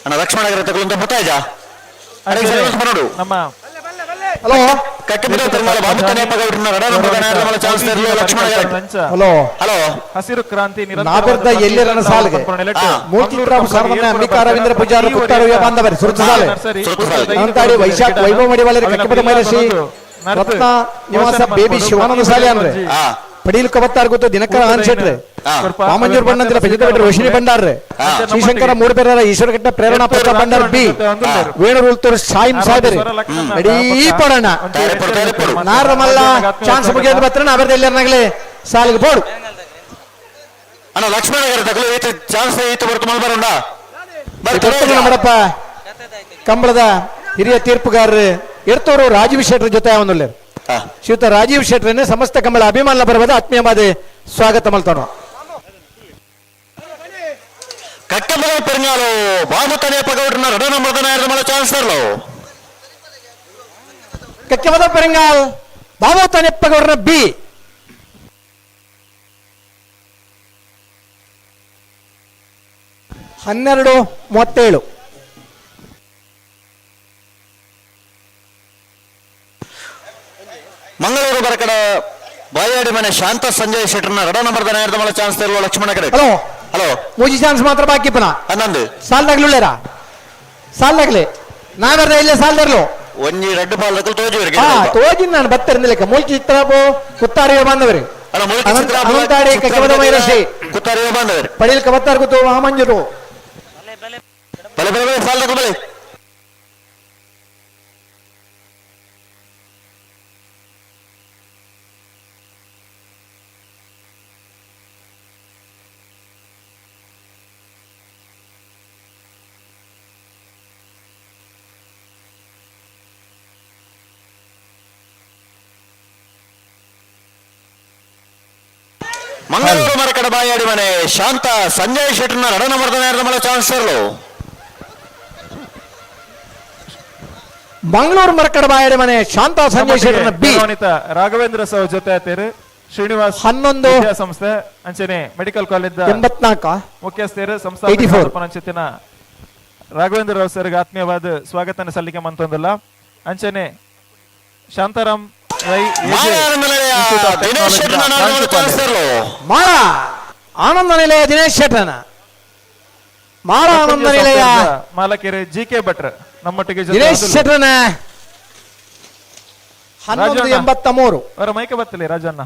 ಅಣ್ಣ ಲಕ್ಷ್ಮಣ ತಗೊಳ್ಳುವಂತ ಮುತ್ತಾಯ್ಜ ನಮ್ಮ ಹಲೋ ಹಲೋ ಹಲೋ ಹಸಿರು ಕ್ರಾಂತಿ ನಾಗರದ ಎಲ್ಲಿರನ ಸಾಲ್ಗೆ ಮೂರ್ತಿ ಸಾರ್ವಜನ ಅಂಬಿಕಾ ರವೀಂದ್ರ ಪೂಜಾರು ಕುತ್ತಾರು ಬಾಂಧವರು ಸುರತ ಸಾಲೆ ಅಂತಾಡಿ ವೈಶಾಖ್ ವೈಭವ ಮಡಿವಾಳರಿ ಕಕ್ಕಿಪದ ಮೈರಶಿ ರತ್ನ ನಿವಾಸ ಬೇಬಿ ಶಿವಾನಂದ ಸಾಲೆ ಅಂದ್ರೆ ಪಡೀಲ್ ಕಬತ್ತಾರ್ ಗೊತ್ತು ದಿನಕರ ಆನ್ ಶೆಟ್ರೆ ವಾಮಂಜೂರ್ ಬಣ್ಣಂತಿರ ಪೆಜಿತ ಭಟ್ರು ರೋಹಿಣಿ ಭಂಡಾರ್ರೆ ಶ್ರೀಶಂಕರ ಮೂಡುಪೆರರ ಈಶ್ವರಘಟ್ಟ ಪ್ರೇರಣಾ ಪ್ರತಾಪ್ ಭಂಡಾರ್ ಬಿ ವೇಣು ಉಳ್ತೂರು ಸಾಯಿಂ ಸಾಹೇಬರಿ ರೆಡೀ ಪಡೋಣ ನಾರಮಲ್ಲ ಚಾನ್ಸ್ ಮುಗಿಯೋದು ಬತ್ರ ಅವರದ ಎಲ್ಲರನಾಗಲೇ ಸಾಲಿಗೆ ಬೋಡು ಅಣ್ಣ ಲಕ್ಷ್ಮಣ ತಗಲು ಈತ ಚಾನ್ಸ್ ಈತ ಬರ್ತು ಮಲ್ಬರುಂಡ ನಮ್ಮಡಪ್ಪ ಕಂಬಳದ ಹಿರಿಯ ತೀರ್ಪುಗಾರರು ಎರ್ತವರು ರಾಜೀವ್ ಶೆಟ್ಟರ್ ಜೊತೆ ಅವನುಲ್ಲೇರು ಶ್ರೀಯುತ ರಾಜೀವ್ ಶೆಟ್ಟರನ್ನೇ ಸಮಸ್ತ ಕಂಬಳ ಅಭಿಮಾನ ಬರವಾದ ಆತ್ಮೀಯವಾದ ಸ್ವಾಗತ ಮಲ್ತಾನು. ಕಟ್ಟಮಲ ಪೆರ್ನಾಲು ಬಾಬು ತನೆಯಪ್ಪ ಗೌಡ್ರನ್ನ ರಡ ನಂಬರ್ದ ಮಲ ಚಾನ್ಸ್ ತರಲು ಕಕ್ಕಮದ ಪೆರಂಗಾಲ್ ಬಾಬು ತನೆಯಪ್ಪ ಗೌಡ್ರನ್ನ ಬಿ 12:37. ಮಂಗಳೂರು ಬರಕಡ ಬಾಯಾಡಿ ಮನೆ ಶಾಂತ ಸಂಜಯ್ ಶೆಟ್ಟರ್ನ ರಡ ನಂಬರ್ದ ನಾಯರದ ಮಲ ಚಾನ್ಸ್ ತರಲು ಲಕ್ಷ್ಮಣ ಕಡೆ. ಹಲೋ ಹಲೋ ಮೂಜಿ ಚಾನ್ಸ್ ಮಾತ್ರ ಬಾಕಿ ಪುನಃ 11 ಸಾಲ್ದಾಗ್ಲುಳ್ಳೇರಾ ಸಾಲ್ದಾಗ್ಲೆ ನಾವೆರ್ದ ಇಲ್ಲೇ ಸಾಲ್ದರ್ಲು ಒಂಜಿ ರೆಡ್ ಬಾಲ್ ರಕಲ್ ತೋಜಿ ಹಾ ತೋಜಿ ನಾನು ಬತ್ತರಿಂದಲೇಕ ಮೂಲ್ಕಿ ಚಿತ್ರಾಪು ಕುತ್ತಾರಿಯ ಬಾಂಧವರು ಅನಂತಾಡಿ ಕಕ್ಕಮದ ಮೈರಶಿ ಕುತ್ತಾರಿಯ ಬಾಂಧವರು ಪಡೀಲ್ ಕಬತ್ತಾರ್ ಗುತ್ತು ವಾಮಂಜರು ಬಲೆ ಬಲೆ ಬಲೆ ಸಾಲ್ದಾಗ್ಲು ಬಲೆ ಮಂಗಳೂರು ಮರಕಡ ಬಾಯಾಡಿ ಮನೆ ಶಾಂತ ಸಂಜಯ್ ಶೆಟ್ಟರ್ನ ರಡ ನಂಬರ್ದ ಮಲ ಚಾನ್ಸ್ ತರಲು ಮಂಗಳೂರು ಮರಕಡ ಬಾಯಾಡಿ ಮನೆ ಶಾಂತ ಸಂಜಯ್ ಶೆಟ್ಟರ್ನ ಬಿ ರಾಘವೇಂದ್ರ ಸರ್ ಜೊತೆ ಆತೇರು ಶ್ರೀನಿವಾಸ್ 11 ಸಂಸ್ಥೆ ಅಂಚನೆ ಮೆಡಿಕಲ್ ಕಾಲೇಜ್ 84 ಮುಖ್ಯಸ್ಥರು ಸಂಸ್ಥಾಪಕ ರಾಘವೇಂದ್ರ ರಾವ್ ಸರ್ಗೆ ಆತ್ಮೀಯವಾದ ಸ್ವಾಗತನ ಸಲ್ಲಿಕೆ ಮಂತೊಂದಲ್ಲ ಅಂಚನೆ ಶಾಂತಾರಾಮ್ ರೈ ಮಾರ ಆನಂದ ನಿಲಯ ದಿನೇಶ್ ಶೆಟ್ಟರ್ನ ಮಾರ ಆನಂದ ನಿಲಯ ಮಾಲಕರು ಜಿ ಕೆ ಭಟ್ರ ನಮ್ಮೊಟ್ಟಿಗೆ ದಿನೇಶ್ ಶೆಟ್ಟರ್ನ 11:83. ಅವರ ಮೈಕ ಬತ್ತಲಿ ರಾಜಣ್ಣ.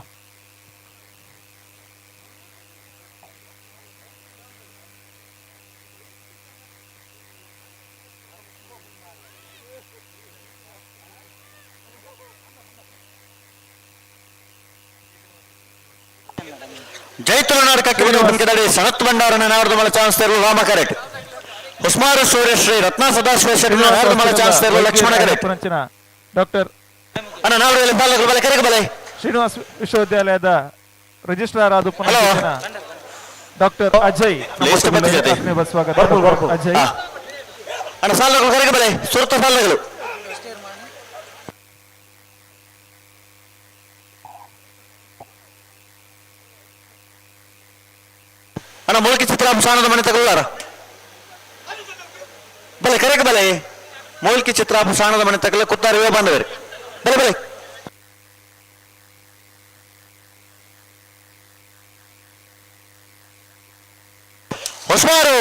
ಜೈತುಲನಾಡು ಕಕ್ಕಿಬಡಿ ಸನತ್ ಭಂಡಾರನ ನಾರದ ಮಲ ಚಾನ್ಸ್ ತರಲು ರಾಮ ಕರೆಟ್ ಹೊಸ್ಮಾರು ಸೂರ್ಯಶ್ರೀ ರತ್ನ ಸದಾಶಿವ ಶೆಟ್ಟಿ ನಾರದ ಮಲ ಚಾನ್ಸ್ ತರಲು ಲಕ್ಷ್ಮಣ ಕರೆಟ್ ಡಾಕ್ಟರ್ ಅಣ್ಣ ನಾವರಲ್ಲಿ ಬಾಲಕರು ಬಲೆ ಕರೆಗೆ ಬಲೆ ಶ್ರೀನಿವಾಸ್ ವಿಶ್ವವಿದ್ಯಾಲಯದ ರಿಜಿಸ್ಟ್ರಾರ್ ಆದ ಡಾಕ್ಟರ್ ಅಜಯ್ ಸ್ವಾಗತ ಅಜಯ್ ಅಣ್ಣ ಸಾಲಗಳು ಕರೆಗೆ ಬಲೆ ಸುರತ ಸಾಲಗಳು ಅಣ್ಣ ಮುಳುಕಿ ಚಿತ್ರಾಂಶಾನದ ಮನೆ ತಗೊಳ್ಳಾರ ಬಲೆ ಕರೆಗೆ ಬಲೆ ಮೂಲ್ಕಿ ಚಿತ್ರಾಭೂಷಣದ ಮನೆ ತಗಲ ಕುತ್ತಾರಿವೆ ಬಂದವರು ಬಲೆ ಬಲೆ ಹೊಸ್ಮಾರು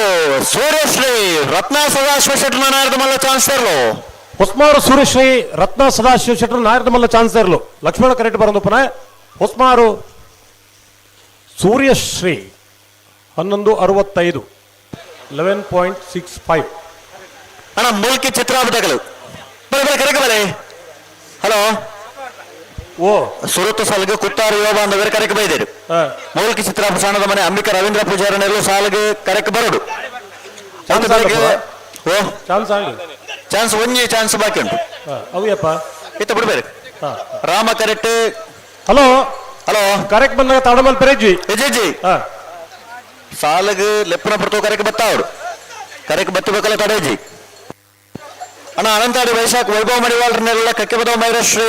ಸೂರ್ಯಶ್ರೀ ರತ್ನ ಸದಾಶಿವ ಶೆಟ್ಟರ್ ನಾಯರದ ಮಲ್ಲ ಚಾನ್ಸರ್ಲು ಹೊಸ್ಮಾರು ಸೂರ್ಯಶ್ರೀ ರತ್ನ ಸದಾಶಿವ ಶೆಟ್ಟರ್ ನಾಯರದ ಮಲ್ಲ ಚಾನ್ಸರ್ಲು ಲಕ್ಷ್ಮಣ ಕರೆಕ್ಟ್ ಬರಂದಪ್ಪನ ಹೊಸ್ಮಾರು ಸೂರ್ಯಶ್ರೀ 11:65 11.65. ಅಣ್ಣ ಮೂಲ್ಕಿ ಚಿತ್ರಾಭೂತಗಳು ಬಲೆ ಬಲೆ ಕರೆಗೆ ಬಲೆ ಹಲೋ ಓ ಸುರತ ಸಾಲಿಗೆ ಕುತ್ತಾರು ಯುವ ಬಾಂಧವರು ಕರೆಗೆ ಬೈದರು ಮೂಲ್ಕಿ ಚಿತ್ರಾಭೂಷಣದ ಮನೆ ಅಂಬಿಕಾ ರವೀಂದ್ರ ಪೂಜಾರನೆಲ್ಲೂ ಸಾಲಿಗೆ ಕರೆಕ್ ಬರೋಡು ಓ ಚಾನ್ಸ್ ಆಗಲಿ ಚಾನ್ಸ್ ಒಂಜಿ ಚಾನ್ಸ್ ಬಾಕಿ ಉಂಟು ಅವಿಯಪ್ಪ ಇತ್ತ ಬಿಡ್ಬೇರೆ Rama correct. Hello hello correct ಬಂದಾಗ ತಾಡಮಲ್ ಪೆರೇಜಿ ಎಜೆಜಿ ಸಾಲಗ್ ಲೆಪ್ಪನ ಪಡ್ತೋ ಕರೆಕ್ ಬತ್ತಾವ್ರು ಕರೆಕ್ ಬತ್ತಬೇಕಲ್ಲ ತಡೇಜಿ ಅಣ್ಣ ಅನಂತಾಡಿ ವೈಶಾಖ್ ವೈಭವ ಮಡಿವಾಳ್ರನ್ನೆಲ್ಲ ಕಕ್ಕೆಬದವ ಮೈರಶ್ರೀ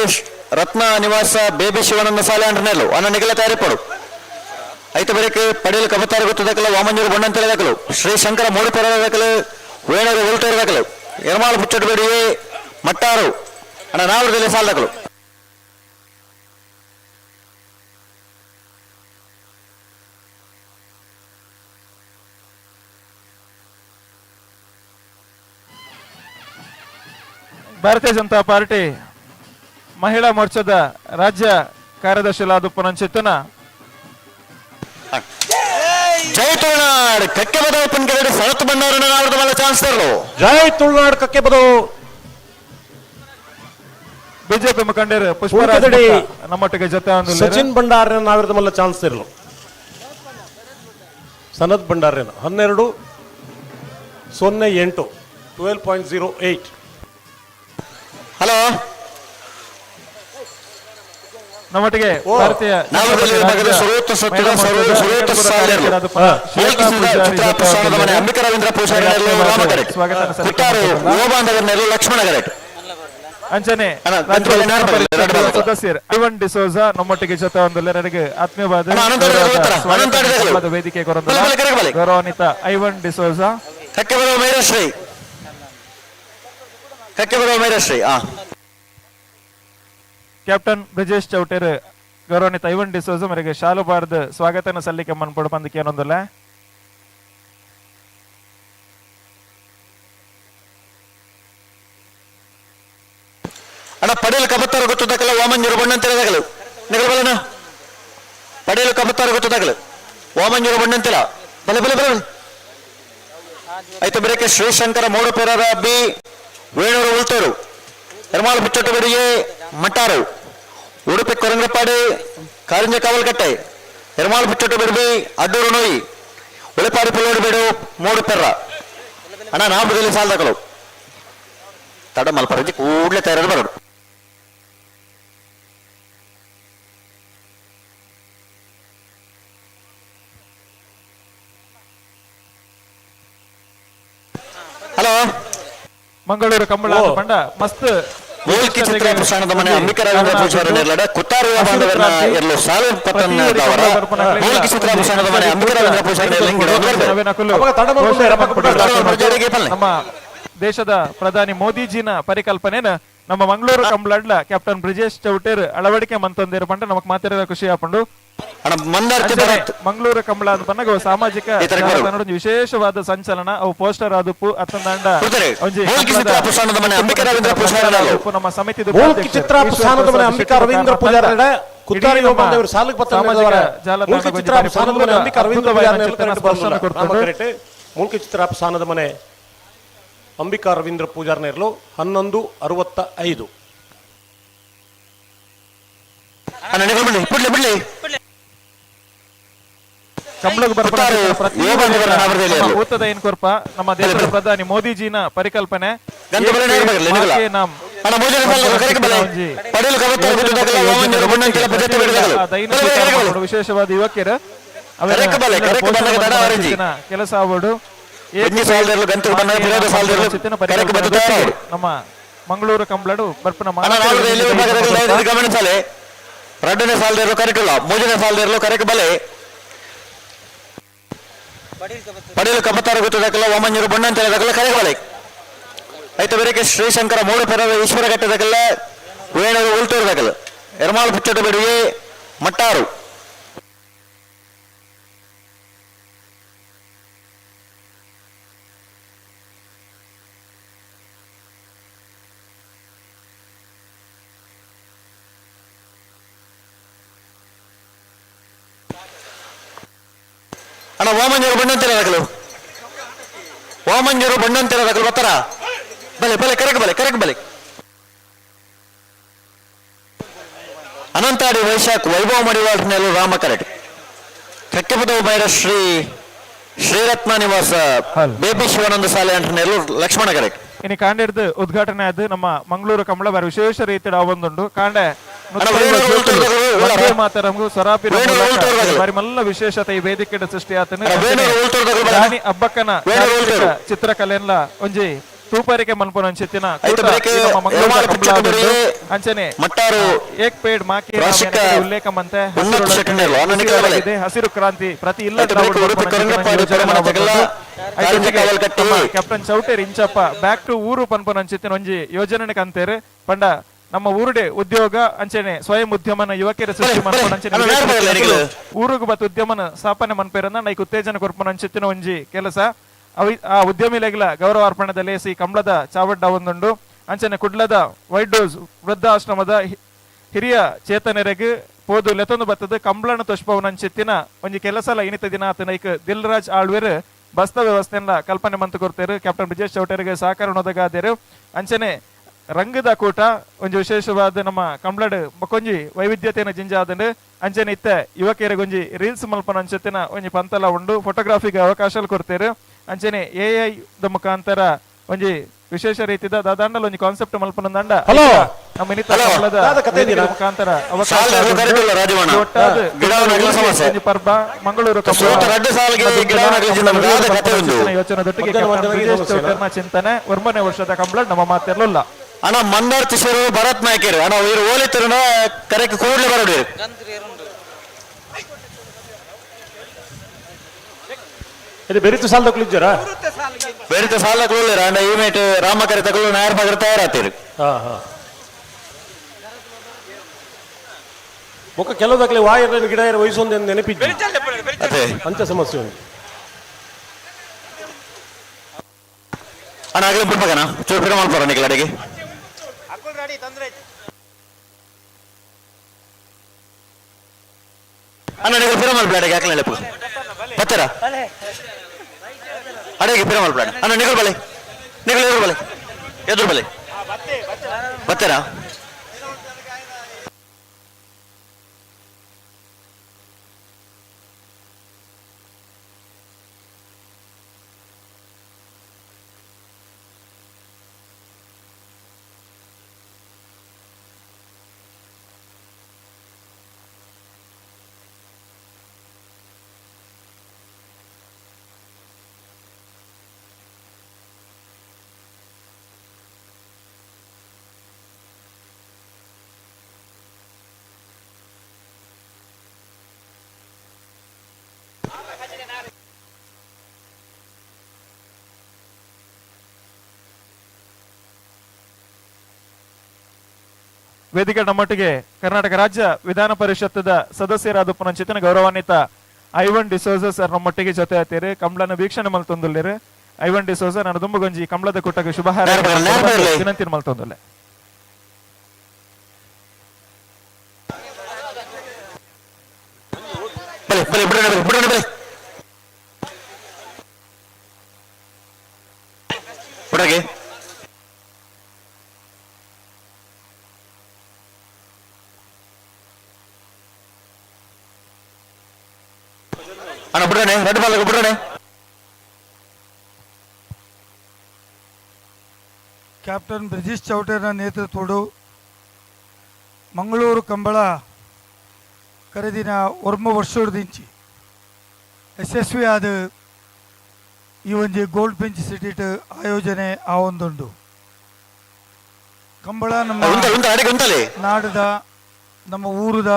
ರತ್ನ ನಿವಾಸ ಬೇಬಿ ಶಿವಾನಂದ ಸಾಲೆ ಅಂಟನೆಲ್ಲು ಅನ್ನ ನಿಗಲ ತಯಾರಿಪಡು ಐತ ಬರೀಕ್ ಪಡೀಲ್ ಕಬತ್ತಾರ ಗೊತ್ತದಕಲು ವಾಮಂಜೂರು ಬೊಣ್ಣಂತೆಲೆ ದಾಖಲು ಶ್ರೀ ಶಂಕರ ಮೂಡುಪೆರ ದಾಖಲು ವೇಣೂರು ಉಲ್ಟೇರು ದಾಖಲು ಎರ್ಮಾಳು ಪುಚ್ಚಟ್ಟುಬೇಡಿ ಮಟ್ಟಾರು ಅಣ್ಣ ನಾವರದಲ್ಲಿ ಸಾಲ ದಾಖಲು. ಭಾರತೀಯ ಜನತಾ ಪಾರ್ಟಿ ಮಹಿಳಾ ಮೋರ್ಚಾದ ರಾಜ್ಯ ಕಾರ್ಯದರ್ಶಿ ಪುನಂಚಿತ್ತನ ಜೈ ತುಳುನಾಡ್ ಕಕ್ಕೆ ಬದವು ಪನ್ಕೆರಡು ಸರತ್ ಬಂಡಾರನ ನಾವರದ ಮಲ್ಲ ಚಾನ್ಸ್ ತರಲು. ಜೈ ತುಳುನಾಡ್ ಕಕ್ಕೆ ಬದವು. ಬಿಜೆಪಿ ಮುಖಂಡರು ಪುಷ್ಪರಾಜ್ ನಮ್ಮೊಟ್ಟಿಗೆ ಜೊತೆ ಸಚಿನ್ ಭಂಡಾರನ ನಾವಿರದ ಮಲ್ಲ ಚಾನ್ಸ್ ಇರಲು. ಸನತ್ ಭಂಡಾರನ 12.08 12.08. ಹಲೋ ನಮ್ಮೊಟ್ಟಿಗೆ ಭಾರತೀಯ ಅಂಬಿಕಾ ರವೀಂದ್ರ ಪೂಜಾರಿ ಲಕ್ಷ್ಮಣ ಅಂಚನೆ ಸದಸ್ಯರು ಐವನ್ ಡಿಸೋಜಾ ನಮ್ಮೊಟ್ಟಿಗೆ ಜೊತೆ ಒಂದೆಲ್ಲರಿಗೆ ಆತ್ಮೀಯವಾದ ವೇದಿಕೆ ಗೌರವಾನ್ವಿತ ಐವನ್ ಡಿಸೋಜಾ. ಕ್ಯಾಪ್ಟನ್ ಬ್ರಿಜೇಶ್ ಚೌಟೇರ್ ಗೌರವಾನ್ವಿತ ಐವನ್ ಡಿಸೋಜಾ ಮರಿಗೆ ಶಾಲು ಬಾರ್ದು ಸ್ವಾಗತನ ಸಲ್ಲಿಕೆ ಮನ್ಪೊಡು ಪಂದಕ್ಕೆ ಏನೊಂದಲ್ಲ. ಅಣ್ಣ ಪಡೇಲ್ ಕಬತ್ತಾರ ಗೊತ್ತದಕ್ಕಲ್ಲ ವಾಮಂಜೂರು ಬಣ್ಣಂತಿರ ದಾಖಲು ನಿಗಲ ಪಡೇಲು ಕಬತ್ತಾರ ಗೊತ್ತದಾಗಲು ವಾಮಂಜೂರು ಬಣ್ಣಂತಿಲ್ಲ ಬಲೆ ಬಲೆ ಬಲೆ ಆಯ್ತು. ಬರೇಕೆ ಶ್ರೀಶಂಕರ ಮೂಡುಪೆರರ ಬಿ ವೇಣೂರು ಉಲ್ತೂರು ಎರ್ಮಾಳು ಮುಚ್ಚಟ್ಟುಬಡಿಗೆ ಮಟ್ಟಾರು ಉಡುಪಿ ಕೊರಂಗಪಾಡಿ ಕಾರಿಂಜ ಕಾವಲ್ಕಟ್ಟೆ ಎರ್ಮಾಳು ಮುಚ್ಚಟ್ಟುಬಡಿ ಬಿ ಅಡ್ಡೂರು ನೋಯಿ ಉಳಿಪಾಡಿ ಪುಲ್ಲೋಡು ಬೇಡು ಮೂಡುಪೆರ್ರ ಅಣ್ಣ ನಾಲ್ಕು ಸಾಲದಕಲು ತಡ ಮಲ್ಪರಜಿ ಕೂಡಲೇ ತಯಾರು ಬರೋಡು. ಹಲೋ ಮಂಗಳೂರು ಕಂಬಳ ಬಂಡ ಮಸ್ತ್ ಮೂಲ್ಕಿ ಚಿತ್ರ ಪ್ರಸಾರಣದ ಮನೆ ಅಂಬಿಕಾ ರವೀಂದ್ರ ಪೂಜಾರಿ ನೆರ್ಲಡ ಕುತ್ತಾರು ಬಾಂಧವರನ್ನ ಎರಲು ಸಾಲು ಪತ್ತನ್ನ ದಾವರ ಮೂಲ್ಕಿ ಚಿತ್ರ ಪ್ರಸಾರಣದ ಮನೆ ಅಂಬಿಕಾ ರವೀಂದ್ರ ಪೂಜಾರಿ ನಮ್ಮ ದೇಶದ ಪ್ರಧಾನಿ ಮೋದಿಜಿನ ಪರಿಕಲ್ಪನೆನ ನಮ್ಮ ಮಂಗಳೂರು ಕಂಬಳಡ್ಲ ಕ್ಯಾಪ್ಟನ್ ಬ್ರಿಜೇಶ್ ಚೌಟೇರ್ ಅಳವಡಿಕೆ ಮಂತಂದಿರ ಪಂಡ ನಮಕ್ ಮಾತಿರದ ಖುಷಿ ಆಪಂಡು. ಮಂಗಳೂರು ಕಂಬಳ ಅಂತ ಪನ್ನಗ ಸಾಮಾಜಿಕ ವಿಶೇಷವಾದ ಸಂಚಲನ ಅವು ಪೋಸ್ಟರ್ ಆದುಪ್ಪು ಅತ್ತಂದಾಂಡ ನಮ್ಮ ಸಮಿತಿ ಮೂಲ್ಕಿ ಚಿತ್ರ ಮನೆ ಅಂಬಿಕಾ ರವೀಂದ್ರ ಪೂಜಾರ್ನೇರ್ಲು 11.65. ಕೊರ್ಪ ನಮ್ಮ ದೇಶದ ಪ್ರಧಾನಿ ಮೋದಿಜಿನ ಪರಿಕಲ್ಪನೆ ವಿಶೇಷವಾದ ಯುವಕರು ಕೆಲಸ ಆವಡು ನಮ್ಮ ಮಂಗಳೂರು ಕಂಬಳಡು ಬರ್ಪನ ಗಮನಿಸಲೆ ರಡ್ಡನೇ ಸಾಲದಿರಲು ಕರೆಕಲ್ಲ ಮೂರನೇ ಸಾಲದಿರಲು ಕರೆಕ ಬಲೆ ಪಡೆಯಲು ಕಬತ್ತಾರ ಗೊತ್ತದಕ್ಕಲ್ಲ ವಾಮಂಜೂರು ಬಣ್ಣಂತೆಲ್ಲ ಕರೆಕ ಬಲೆ ಐತ ಬೇರೆಕೆ ಶ್ರೀಶಂಕರ ಮೂಡುಪೆರ ಈಶ್ವರ ಘಟ್ಟದಕ್ಕಲ್ಲ ವೇಣೂರು ಉಲ್ತೂರು ಎರ್ಮಾಳು ಪುಚ್ಚಟ ಬೆಡಿಗೆ ಮಟ್ಟಾರು. ಅಣ್ಣ ವಾಮಂಜೂರು ಬಣ್ಣಂತಿರ ದಾಖಲು ವಾಮಂಜೂರು ಬಣ್ಣಂತಿರ ದಾಖಲು ಬರ್ತಾರ ಬಲೆ ಬಲೆ ಕರೆಕ್ ಬಲೆ ಕರೆಕ್ ಬಲೆ. ಅನಂತಾಡಿ ವೈಶಾಖ್ ವೈಭವ ಮಡಿವಾಳ್ ರಾಮ ಕರೆಟ್ ಕಕ್ಕೆಪದವು ಬೈರ ಶ್ರೀ ಶ್ರೀರತ್ನ ನಿವಾಸ ಬೇಬಿ ಶಿವಾನಂದ ಸಾಲೆ ಅಂಟನೆಲ್ಲು ಲಕ್ಷ್ಮಣ ಕರೆಟ್. ಇನ್ನು ಕಾಂಡೆಡ್ದು ಉದ್ಘಾಟನೆ ಆದ ನಮ್ಮ ಮಂಗಳೂರು ಕಂಬಳ ಬಾರಿ ವಿಶೇಷ ರೀತಿಯ ಒಂದುಂಡು ಕಾಂಡೆ ಬಾರಿ ಮಲ್ಲ ವಿಶೇಷತೆ ಈ ವೇದಿಕೆ ಸೃಷ್ಟಿ ಆತನ ರಾಣಿ ಅಬ್ಬಕ್ಕನ ಚಿತ್ರಕಲೆಲ್ಲ ಒಂಜಿ ತೂಪರಿಕೆ ಮನ್ಪುನಂಚಿತ್ತಿನ ಅಂಚನೆ ಏಕ್ ಪೇಡ್ ಮಾಕಿ ಉಲ್ಲೇಖ ಮಂತೆ ಹಸಿರು ಕ್ರಾಂತಿ ಪ್ರತಿ ಇಲ್ಲ ಕ್ಯಾಪ್ಟನ್ ಚೌಟೇರ್ ಇಂಚಪ್ಪ ಬ್ಯಾಕ್ ಟು ಊರು ಪನ್ಪುನಂಚಿತ್ತಿನ ಒಂಜಿ ಯೋಜನೆ ಕಂತೇರು ಪಂಡ ನಮ್ಮ ಊರುಡೆ ಉದ್ಯೋಗ ಅಂಚನೆ ಸ್ವಯಂ ಉದ್ಯಮನ ಯುವಕರ ಸೃಷ್ಟಿ ಮನ್ಪುನಂಚನೆ ಊರುಗು ಬತ್ ಉದ್ಯಮನ ಸ್ಥಾಪನೆ ಮನ್ಪೇರನ್ನ ನೈಕ್ ಉತ್ತೇಜನ ಕೊರ್ಪುನಂಚಿತ್ತಿನ ಒಂಜಿ ಕೆಲಸ ಆ ಉದ್ಯಮಿಲೆಗ್ಲ ಗೌರವ ಅರ್ಪಣೆದ ಲೇಸಿ ಕಂಬ್ಳದ ಚಾವಡ್ಡ ಒಂದುಂಡು ಅಂಚನೆ ಕುಡ್ಲದ ವೈಟ್ ಡೋಸ್ ವೃದ್ಧಾಶ್ರಮದ ಹಿರಿಯ ಚೇತನರೆಗ್ ಪೋದು ಲೆತೊಂದು ಬತ್ತದ ಕಂಬ್ಳನ ತೊಷ್ಪವನಂಚಿತ್ತಿನ ಒಂಜಿ ಕೆಲಸಲ ಇನಿತ ದಿನ ಆತನ ಐಕ್ ದಿಲ್ರಾಜ್ ಆಳ್ವೆರ್ ಬಸ್ತ ವ್ಯವಸ್ಥೆನ ಕಲ್ಪನೆ ಮಂತು ಕೊರ್ತೇರು ಕ್ಯಾಪ್ಟನ್ ಬ್ರಿಜೇಶ್ ಚೌಟೇರಿಗೆ ಸಹಕಾರ ಒದಗಾದೇರು ಅಂಚನೆ ರಂಗದ ಕೂಟ ಒಂಜಿ ವಿಶೇಷವಾದ ನಮ್ಮ ಕಂಬ್ಳಡ್ ಬೊಕೊಂಜಿ ವೈವಿಧ್ಯತೆಯನ್ನು ಜಿಂಜಾದಂಡು ಅಂಚನೆ ಇತ್ತೆ ಯುವಕಿಯರಿಗೆ ಒಂಜಿ ರೀಲ್ಸ್ ಮಲ್ಪನ ಅಂಚೆತ್ತಿನ ಒಂಜಿ ಪಂತಲ ಉಂಡು ಫೋಟೋಗ್ರಾಫಿಗೆ ಅವಕಾಶ ಕೊಡ್ತೇರು ಅಂಚನೆ ಎಐ the ಮುಖಾಂತರ ಒಂಜಿ ವಿಶೇಷ ರೀತಿದ ದಾದಾಂಡಲ ಒಂಜಿ ಕಾನ್ಸೆಪ್ಟ್ ಮಲ್ಪನಂದಂಡ ನಮ್ಮ ಇನಿತ ಕಂಬ್ಳದ ಮುಖಾಂತರ ಅವಕಾಶ ಒಂಜಿ ಪರ್ಬ ಮಂಗಳೂರು ಯೋಚನೆದೊಟ್ಟಿಗೆ ಚಿಂತನೆ 9ನೇ ವರ್ಷದ ಕಂಬ್ಳ ನಮ್ಮ ಮಾತಿರಲಿಲ್ಲ. ಅಣ್ಣ ಮಂದಾರ್ ಕಿಶೋರ್ ಭರತ್ ನಾಯ್ಕರ್ ಅಣ್ಣ ಇವರು ಓಲಿತರನ ಕರೆಕ್ಟ್ ಕೂಡಲೇ ಬರೋಡಿ. ಇದು ಬೆರಿತು ಸಾಲ ತಗೊಳ್ಳಿದ್ದೀರಾ? ಬೆರಿತು ಸಾಲ ತಗೊಳ್ಳಿರ ಅಣ್ಣ ಈ ಮೇಟ್ ರಾಮಕರೆ ತಗೊಳ್ಳು ನಾಯರ್ ಮಗರ್ ತಯಾರಾತೀರಿ. ಹಾ ಹಾ ಬೊಕ್ಕ ಕೆಲವು ವಾಯರ್ ಗಿಡ ವಯಸ್ಸೊಂದು ನೆನಪಿದ್ದೆ ಅಂತ ಸಮಸ್ಯೆ ಉಂಟು. ಅಣ್ಣ ಆಗಲೇ ಬಿಡ್ಬೇಕಣ್ಣ ಚೂರು ಪಿರ ಮಾಡ್ತಾರ ನಿಖಿಲ್ ಅಡಿಗೆ. ಅಣ್ಣ ನಿಖಿಲ್ ಪಿರ ಮಾಡ್ಬೇಡ ಅಡಿಗೆ ಹಾಕಲ ನೆನಪು ಬತ್ತರ ಅಡಿಗೆ ಪಿರ ಮಾಡ್ಬೇಡ ಅಣ್ಣ ನಿಖಿಲ್ ಬಲೆ ನಿಖಿಲ್ ಎದುರು ಬಲೆ ಎದುರು ಬಲೆ ಬತ್ತರ. ವೇದಿಕೆ ನಮ್ಮೊಟ್ಟಿಗೆ ಕರ್ನಾಟಕ ರಾಜ್ಯ ವಿಧಾನ ಪರಿಷತ್ತದ ಸದಸ್ಯರಾದ ಪುನಂಚಿತನ ಗೌರವಾನ್ವಿತ ಐವನ್ ಡಿಸೋಜ ಸರ್ ನಮ್ಮೊಟ್ಟಿಗೆ ಜೊತೆ ಆತೀರಿ. ಕಂಬ್ಳನ ವೀಕ್ಷಣೆ ಮಲ್ತೊಂದುಲ್ಲೇರು ಐವನ್ ಡಿಸೋಜ ನಾನು ದುಂಬುಗೊಂಜಿ ಕಂಬ್ಳದ ಕೂಟಕ್ಕೆ ಶುಭ ಹಾರೈಕೆ ವಿನಂತಿ ಮಲ್ತೊಂದುಲ್ಲೆ. ಅಣ್ಣ ಬಿಡೋಣ ರೆಡ್ ಬಾಲ್ ಬಿಡೋಣ. ಕ್ಯಾಪ್ಟನ್ ಬ್ರಿಜೇಶ್ ಚೌಟೇರ ನೇತೃತ್ವಡು ಮಂಗಳೂರು ಕಂಬಳ ಕರೆದಿನ ಒರ್ಮ ವರ್ಷದಿಂಚಿ ಯಶಸ್ವಿಯಾದ ಈ ಒಂಜಿ ಗೋಲ್ಡ್ ಬೆಂಚ್ ಸಿಟಿಟ್ ಆಯೋಜನೆ ಆವೊಂದುಂಡು. ಕಂಬಳ ನಮ್ಮ ನಾಡದ ನಮ್ಮ ಊರದ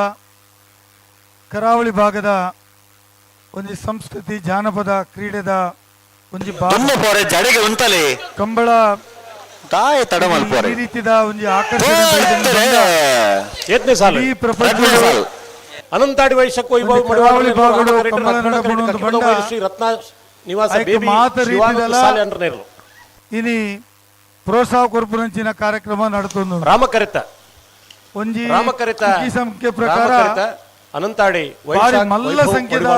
ಕರಾವಳಿ ಭಾಗದ ಒಂಜಿ ಸಂಸ್ಕೃತಿ ಜಾನಪದ ಕ್ರೀಡೆದ ಒಂಜಿ ಕಂಬಳ ಈ ರೀತಿದ ಒಂಜಿ ಆಕರ್ಷಣೆ ಈ ಪ್ರಪಂಚ ಅನಂತಾಡಿ ವೈಶಕ್ ಶ್ರೀ ರತ್ನ ನಿವಾಸ ಇನಿ ಪ್ರೋತ್ಸಾಹ ಕೊರ್ಪುನಂಚಿನ ಕಾರ್ಯಕ್ರಮ ನಡೆತೊಂದು ರಾಮಕರಿತ ಒಂಜಿ ರಾಮಕರಿತ ಸಂಖ್ಯೆ ಪ್ರಕಾರ ಅನಂತಾಡಿ ಮಲ್ಲ ಸಂಖ್ಯೆದ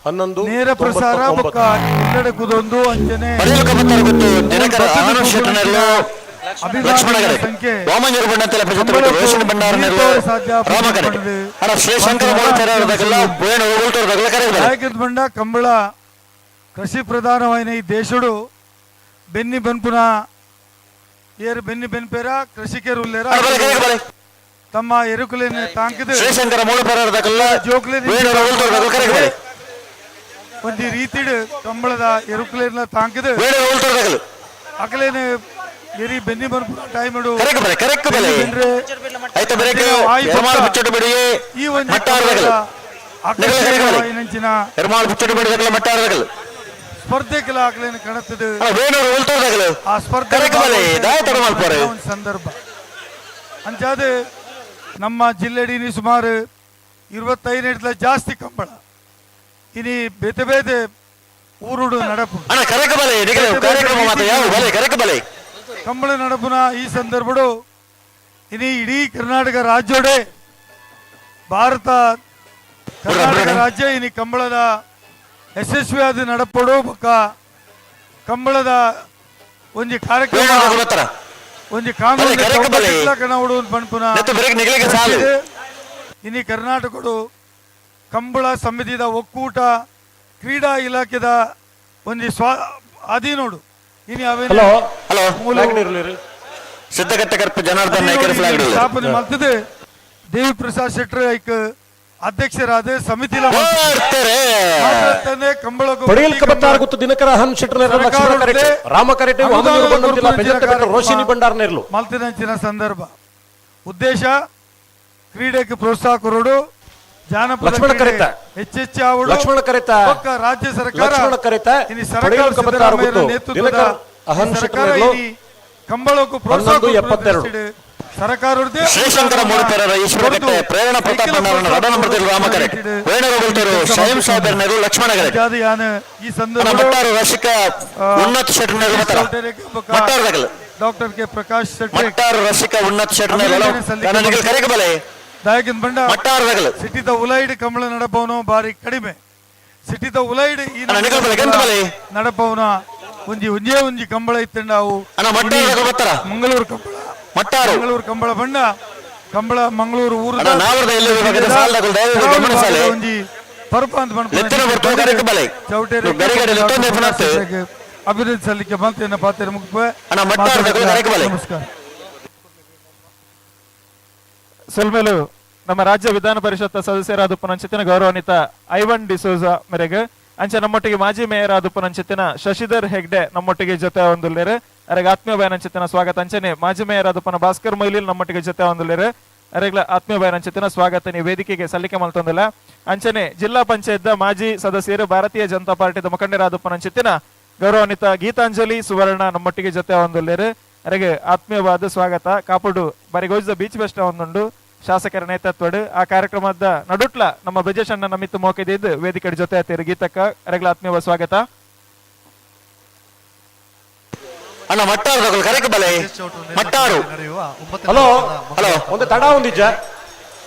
11 ನೇರ ಪ್ರಸಾರ ಬೊಕ್ಕ ಇಲ್ಲಡೆ ಕುದೊಂದು ಅಂಚನೆ ಸಂಖ್ಯೆ ಬಂಡ ಕಂಬಳ ಕೃಷಿ ಪ್ರಧಾನವಾಯಿನ ಈ ದೇಶಡು ಬೆನ್ನಿ ಬನ್ಪುನ ಏರು ಬೆನ್ನಿ ಬೆನ್ಪೇರ ಕೃಷಿಕರು ಉಲ್ಲೇರ ತಮ್ಮ ಎರುಕುಲೇನೆ ತಾಂಕಿದು ಒಂಜಿ ರೀತಿಡ್ ಕಂಬಳದ ಎರುಕುಲೇನ ತಾಂಕಿದು ಅಕಲೇನೆ ಎರಿ ಬೆನ್ನಿ ಬರ್ಪುನ ಟೈಮ್ ಕರೆಕ್ ಬಲೆ ಕರೆಕ್ ಬಲೆ ಐತ ಬ್ರೇಕ್ ಎರ್ಮಾಲ್ ಮುಚ್ಚಟ ಬಿಡಿ ಈ ಒಂಜಿ ಮಟ್ಟಾರದಗಲ್ ಆಕರ್ಷಣೀಯವಾಯಿನಂಚಿನ ಎರ್ಮಾಲ್ ಮುಚ್ಚಟ ಬಿಡಿ ದಗಲ ಮಟ್ಟಾರದಗಲ್ ಸ್ಪರ್ಧೆ ಕೆಲ ಅಕಲೇನೆ ಕಣತದೆ ವೇಣೂರು ಉಲ್ತೋದಗಲ್ ಆ ಸ್ಪರ್ಧೆ ಕರೆಕ್ ಬಲೆ ದಾಯ ತಡ ಮಲ್ಪರೆ ಒಂದು ಸಂದರ್ಭ ಅಂಚಾದ ನಮ್ಮ ಜಿಲ್ಲೆಡಿ ಸುಮಾರು 25 ಜಾಸ್ತಿ ಕಂಬಳ ಇನಿ ಬೇತೆ ಬೇತೆ ಊರುಡು ನಡಪು ಅಣ್ಣ ಕರೆಕ್ ಬಲೆ ಕಾರ್ಯಕ್ರಮ ಮಾತ್ರ ಯಾವ ಬಲೆ ಕರೆಕ್ ಬಲೆ ಕಂಬಳ ನಡಪುನ ಈ ಸಂದರ್ಭಡು ಇನಿ ಇಡೀ ಕರ್ನಾಟಕ ರಾಜ್ಯೋಡೆ ಭಾರತ ಕರ್ನಾಟಕ ರಾಜ್ಯ ಇನಿ ಕಂಬಳದ ಯಶಸ್ವಿಯಾದ ನಡಪಡು ಬೊಕ್ಕ ಕಂಬಳದ ಒಂಜಿ ಕಾರ್ಯಕ್ರಮ ಒಂಜಿ ಕಾನೂನು ಕಣವುಡು ಪನ್ಪುನ ಇನಿ ಕರ್ನಾಟಕಡು ಕಂಬಳ ಸಮಿತಿದ ಒಕ್ಕೂಟ ಕ್ರೀಡಾ ಇಲಾಖೆದ ಒಂಜಿ ಸ್ವಾ ಅಧೀನೋಡು ಇನಿ ಹಲೋ ಹಲೋ ಸಿದ್ಧಗಟ್ಟ ಕರ್ಪ ಜನಾರ್ದನ್ ನಾಯ್ಕರ ಫ್ಲಾಗ್ ಸ್ಥಾಪನೆ ಮಾಡ್ತಿದೆ. ದೇವಿ ಪ್ರಸಾದ್ ಶೆಟ್ಟರ್ ಐಕ್ ಅಧ್ಯಕ್ಷರಾದ ಸಮಿತಿ ಕಂಬಳ ದಿನಕರ ಹನ್ ಶೆಟ್ಟರ್ ರಾಮ ಕರೆಟೆ ರೋಶಿನಿ ಭಂಡಾರ್ನೇರ್ಲು ಮಲ್ತಿನಂಚಿನ ಸಂದರ್ಭ ಉದ್ದೇಶ ಕ್ರೀಡೆಗೆ ಪ್ರೋತ್ಸಾಹ ಕೊರಡು ಜಾನಪದ ಲಕ್ಷ್ಮಣ ಕರೆತ ಹೆಚ್ಚೆಚ್ಚಾವಡು ಲಕ್ಷ್ಮಣ ಕರೆತ ರಾಜ್ಯ ಸರ್ಕಾರ ಲಕ್ಷ್ಮಣ ಕರೆತ ಸರ್ಕಾರ ನೇತೃತ್ವದ ಸರ್ಕಾರ ಕಂಬಳಕ್ಕೂ ಪ್ರೋತ್ಸಾಹ ಸರ್ಕಾರ ಶ್ರೀಶಂಕರ ಮೂಡುಪೇರರ ಈಶ್ವರಕಟ್ಟೆ ಪ್ರೇರಣಾ ಪ್ರತಾಪ್ ಭಂಡಾರನ ರಡ ನಂಬರ್ ರಾಮ ಕರೆಟ್ ವೇಣು ರಘುಲ್ತರು ಸ್ವಯಂ ಸಾಹೇಬರ್ನರು ಲಕ್ಷ್ಮಣ ಕರೆಟ್ ಈ ಸಂದರ್ಭ ಮಟ್ಟಾರು ರಸಿಕ ಉನ್ನತ ಶೆಟ್ಟರ್ನರು ಮಟ್ಟಾರು ದಗಲ್ ಡಾಕ್ಟರ್ ಕೆ ಪ್ರಕಾಶ್ ಶೆಟ್ಟಿ ಮಟ್ಟಾರು ರಸಿಕ ಉನ್ನತ ಶೆಟ್ಟರ್ನರು ಕರೆಕ ಬಲೆ ದಾಯಕಿನ ಬಂಡ ಮಟ್ಟಾರು ದಗಲ್ ಸಿಟಿದ ಉಲೈಡ್ ಕಂಬಳ ನಡಪವನು ಬಾರಿ ಕಡಿಮೆ ಸಿಟಿದ ಉಲೈಡ್ ಈ ನಡಪವನ ಒಂಜಿ ಒಂಜೇ ಒಂಜಿ ಕಂಬಳ ಇತ್ತಂಡಾವು ಮಂಗಳೂರು ಕಂಬಳ ಮಟ್ಟಾರು ಮಂಗಳೂರು ಕಂಬಳ ಬಣ್ಣ ಕಂಬಳ ಮಂಗಳೂರು ಊರು ಒಂಜಿ ಪರ್ಪ ಅಂತ ಅಭಿವೃದ್ಧಿ ಸಲ್ಲಿಕೆ ಬಂತ ಪಾತ್ರ ಮುಗಿಪ. ನಮಸ್ಕಾರ. ಸೊಲ್ಮೇಲು ನಮ್ಮ ರಾಜ್ಯ ವಿಧಾನ ಪರಿಷತ್ ಸದಸ್ಯರಾದ ಪುನಂಚಿತಿನ ಗೌರವಾನ್ವಿತ ಐವನ್ ಡಿಸೋಜಾ ಮೇರೆಗೆ ಅಂಚೆ ನಮ್ಮೊಟ್ಟಿಗೆ ಮಾಜಿ ಮೇಯರ್ ಆದ ಪುನಂಚಿತಿನ ಶಶಿಧರ್ ಹೆಗ್ಡೆ ನಮ್ಮೊಟ್ಟಿಗೆ ಜೊತೆ ಹೊಂದುಲ್ಲೇರು ಅರೆಗೆ ಆತ್ಮೀಯ ಬಯನಂಚಿತಿನ ಸ್ವಾಗತ. ಅಂಚನೆ ಮಾಜಿ ಮೇಯರ್ ಆದ ಪುನ ಭಾಸ್ಕರ್ ಮೊಯ್ಲಿಲ್ ನಮ್ಮೊಟ್ಟಿಗೆ ಜೊತೆ ಹೊಂದುಲ್ಲೇರು ಅರೆಗ್ಲ ಆತ್ಮೀಯ ಬಯನಂಚಿತಿನ ಸ್ವಾಗತ ನೀವು ವೇದಿಕೆಗೆ ಸಲ್ಲಿಕೆ ಮಲ್ತೊಂದಿಲ್ಲ. ಅಂಚನೆ ಜಿಲ್ಲಾ ಪಂಚಾಯತ್ ಮಾಜಿ ಸದಸ್ಯರು ಭಾರತೀಯ ಜನತಾ ಪಾರ್ಟಿದ ಮುಖಂಡರಾದ ಪುನಂಚಿತಿನ ಗೌರವಾನ್ವಿತ ಗೀತಾಂಜಲಿ ಸುವರ್ಣ ನಮ್ಮೊಟ್ಟಿಗೆ ಜೊತೆ ಹೊಂದುಲ್ಲೇರು ಅರೆಗೆ ಆತ್ಮೀಯವಾದ ಸ್ವಾಗತ. ಕಾಪುಡು ಬರಿಗೋಜದ ಬೀಚ್ ಬೆಸ್ಟ್ ಒಂದುಂಡು ಶಾಸಕರ ನೇತೃತ್ವಡು ಆ ಕಾರ್ಯಕ್ರಮದ ನಡುಟ್ಲ ನಮ್ಮ ಬ್ರಜೇಶ್ ಅಣ್ಣ ನಮಿತ್ತು ಮೋಕೆದಿದ್ದು ವೇದಿಕೆ ಜೊತೆ ಆತೀರಿ ಗೀತಕ್ಕ ಅರೆಗ್ಲ ಆತ್ಮೀಯ ಸ್ವಾಗತ. ಅಣ್ಣ ಮಟ್ಟಾರು ಕರೆಕ್ ಬಲೆ ಮಟ್ಟಾರು ಹಲೋ ಹಲೋ ಒಂದು ತಡ ಒಂದಿಜ್ಜ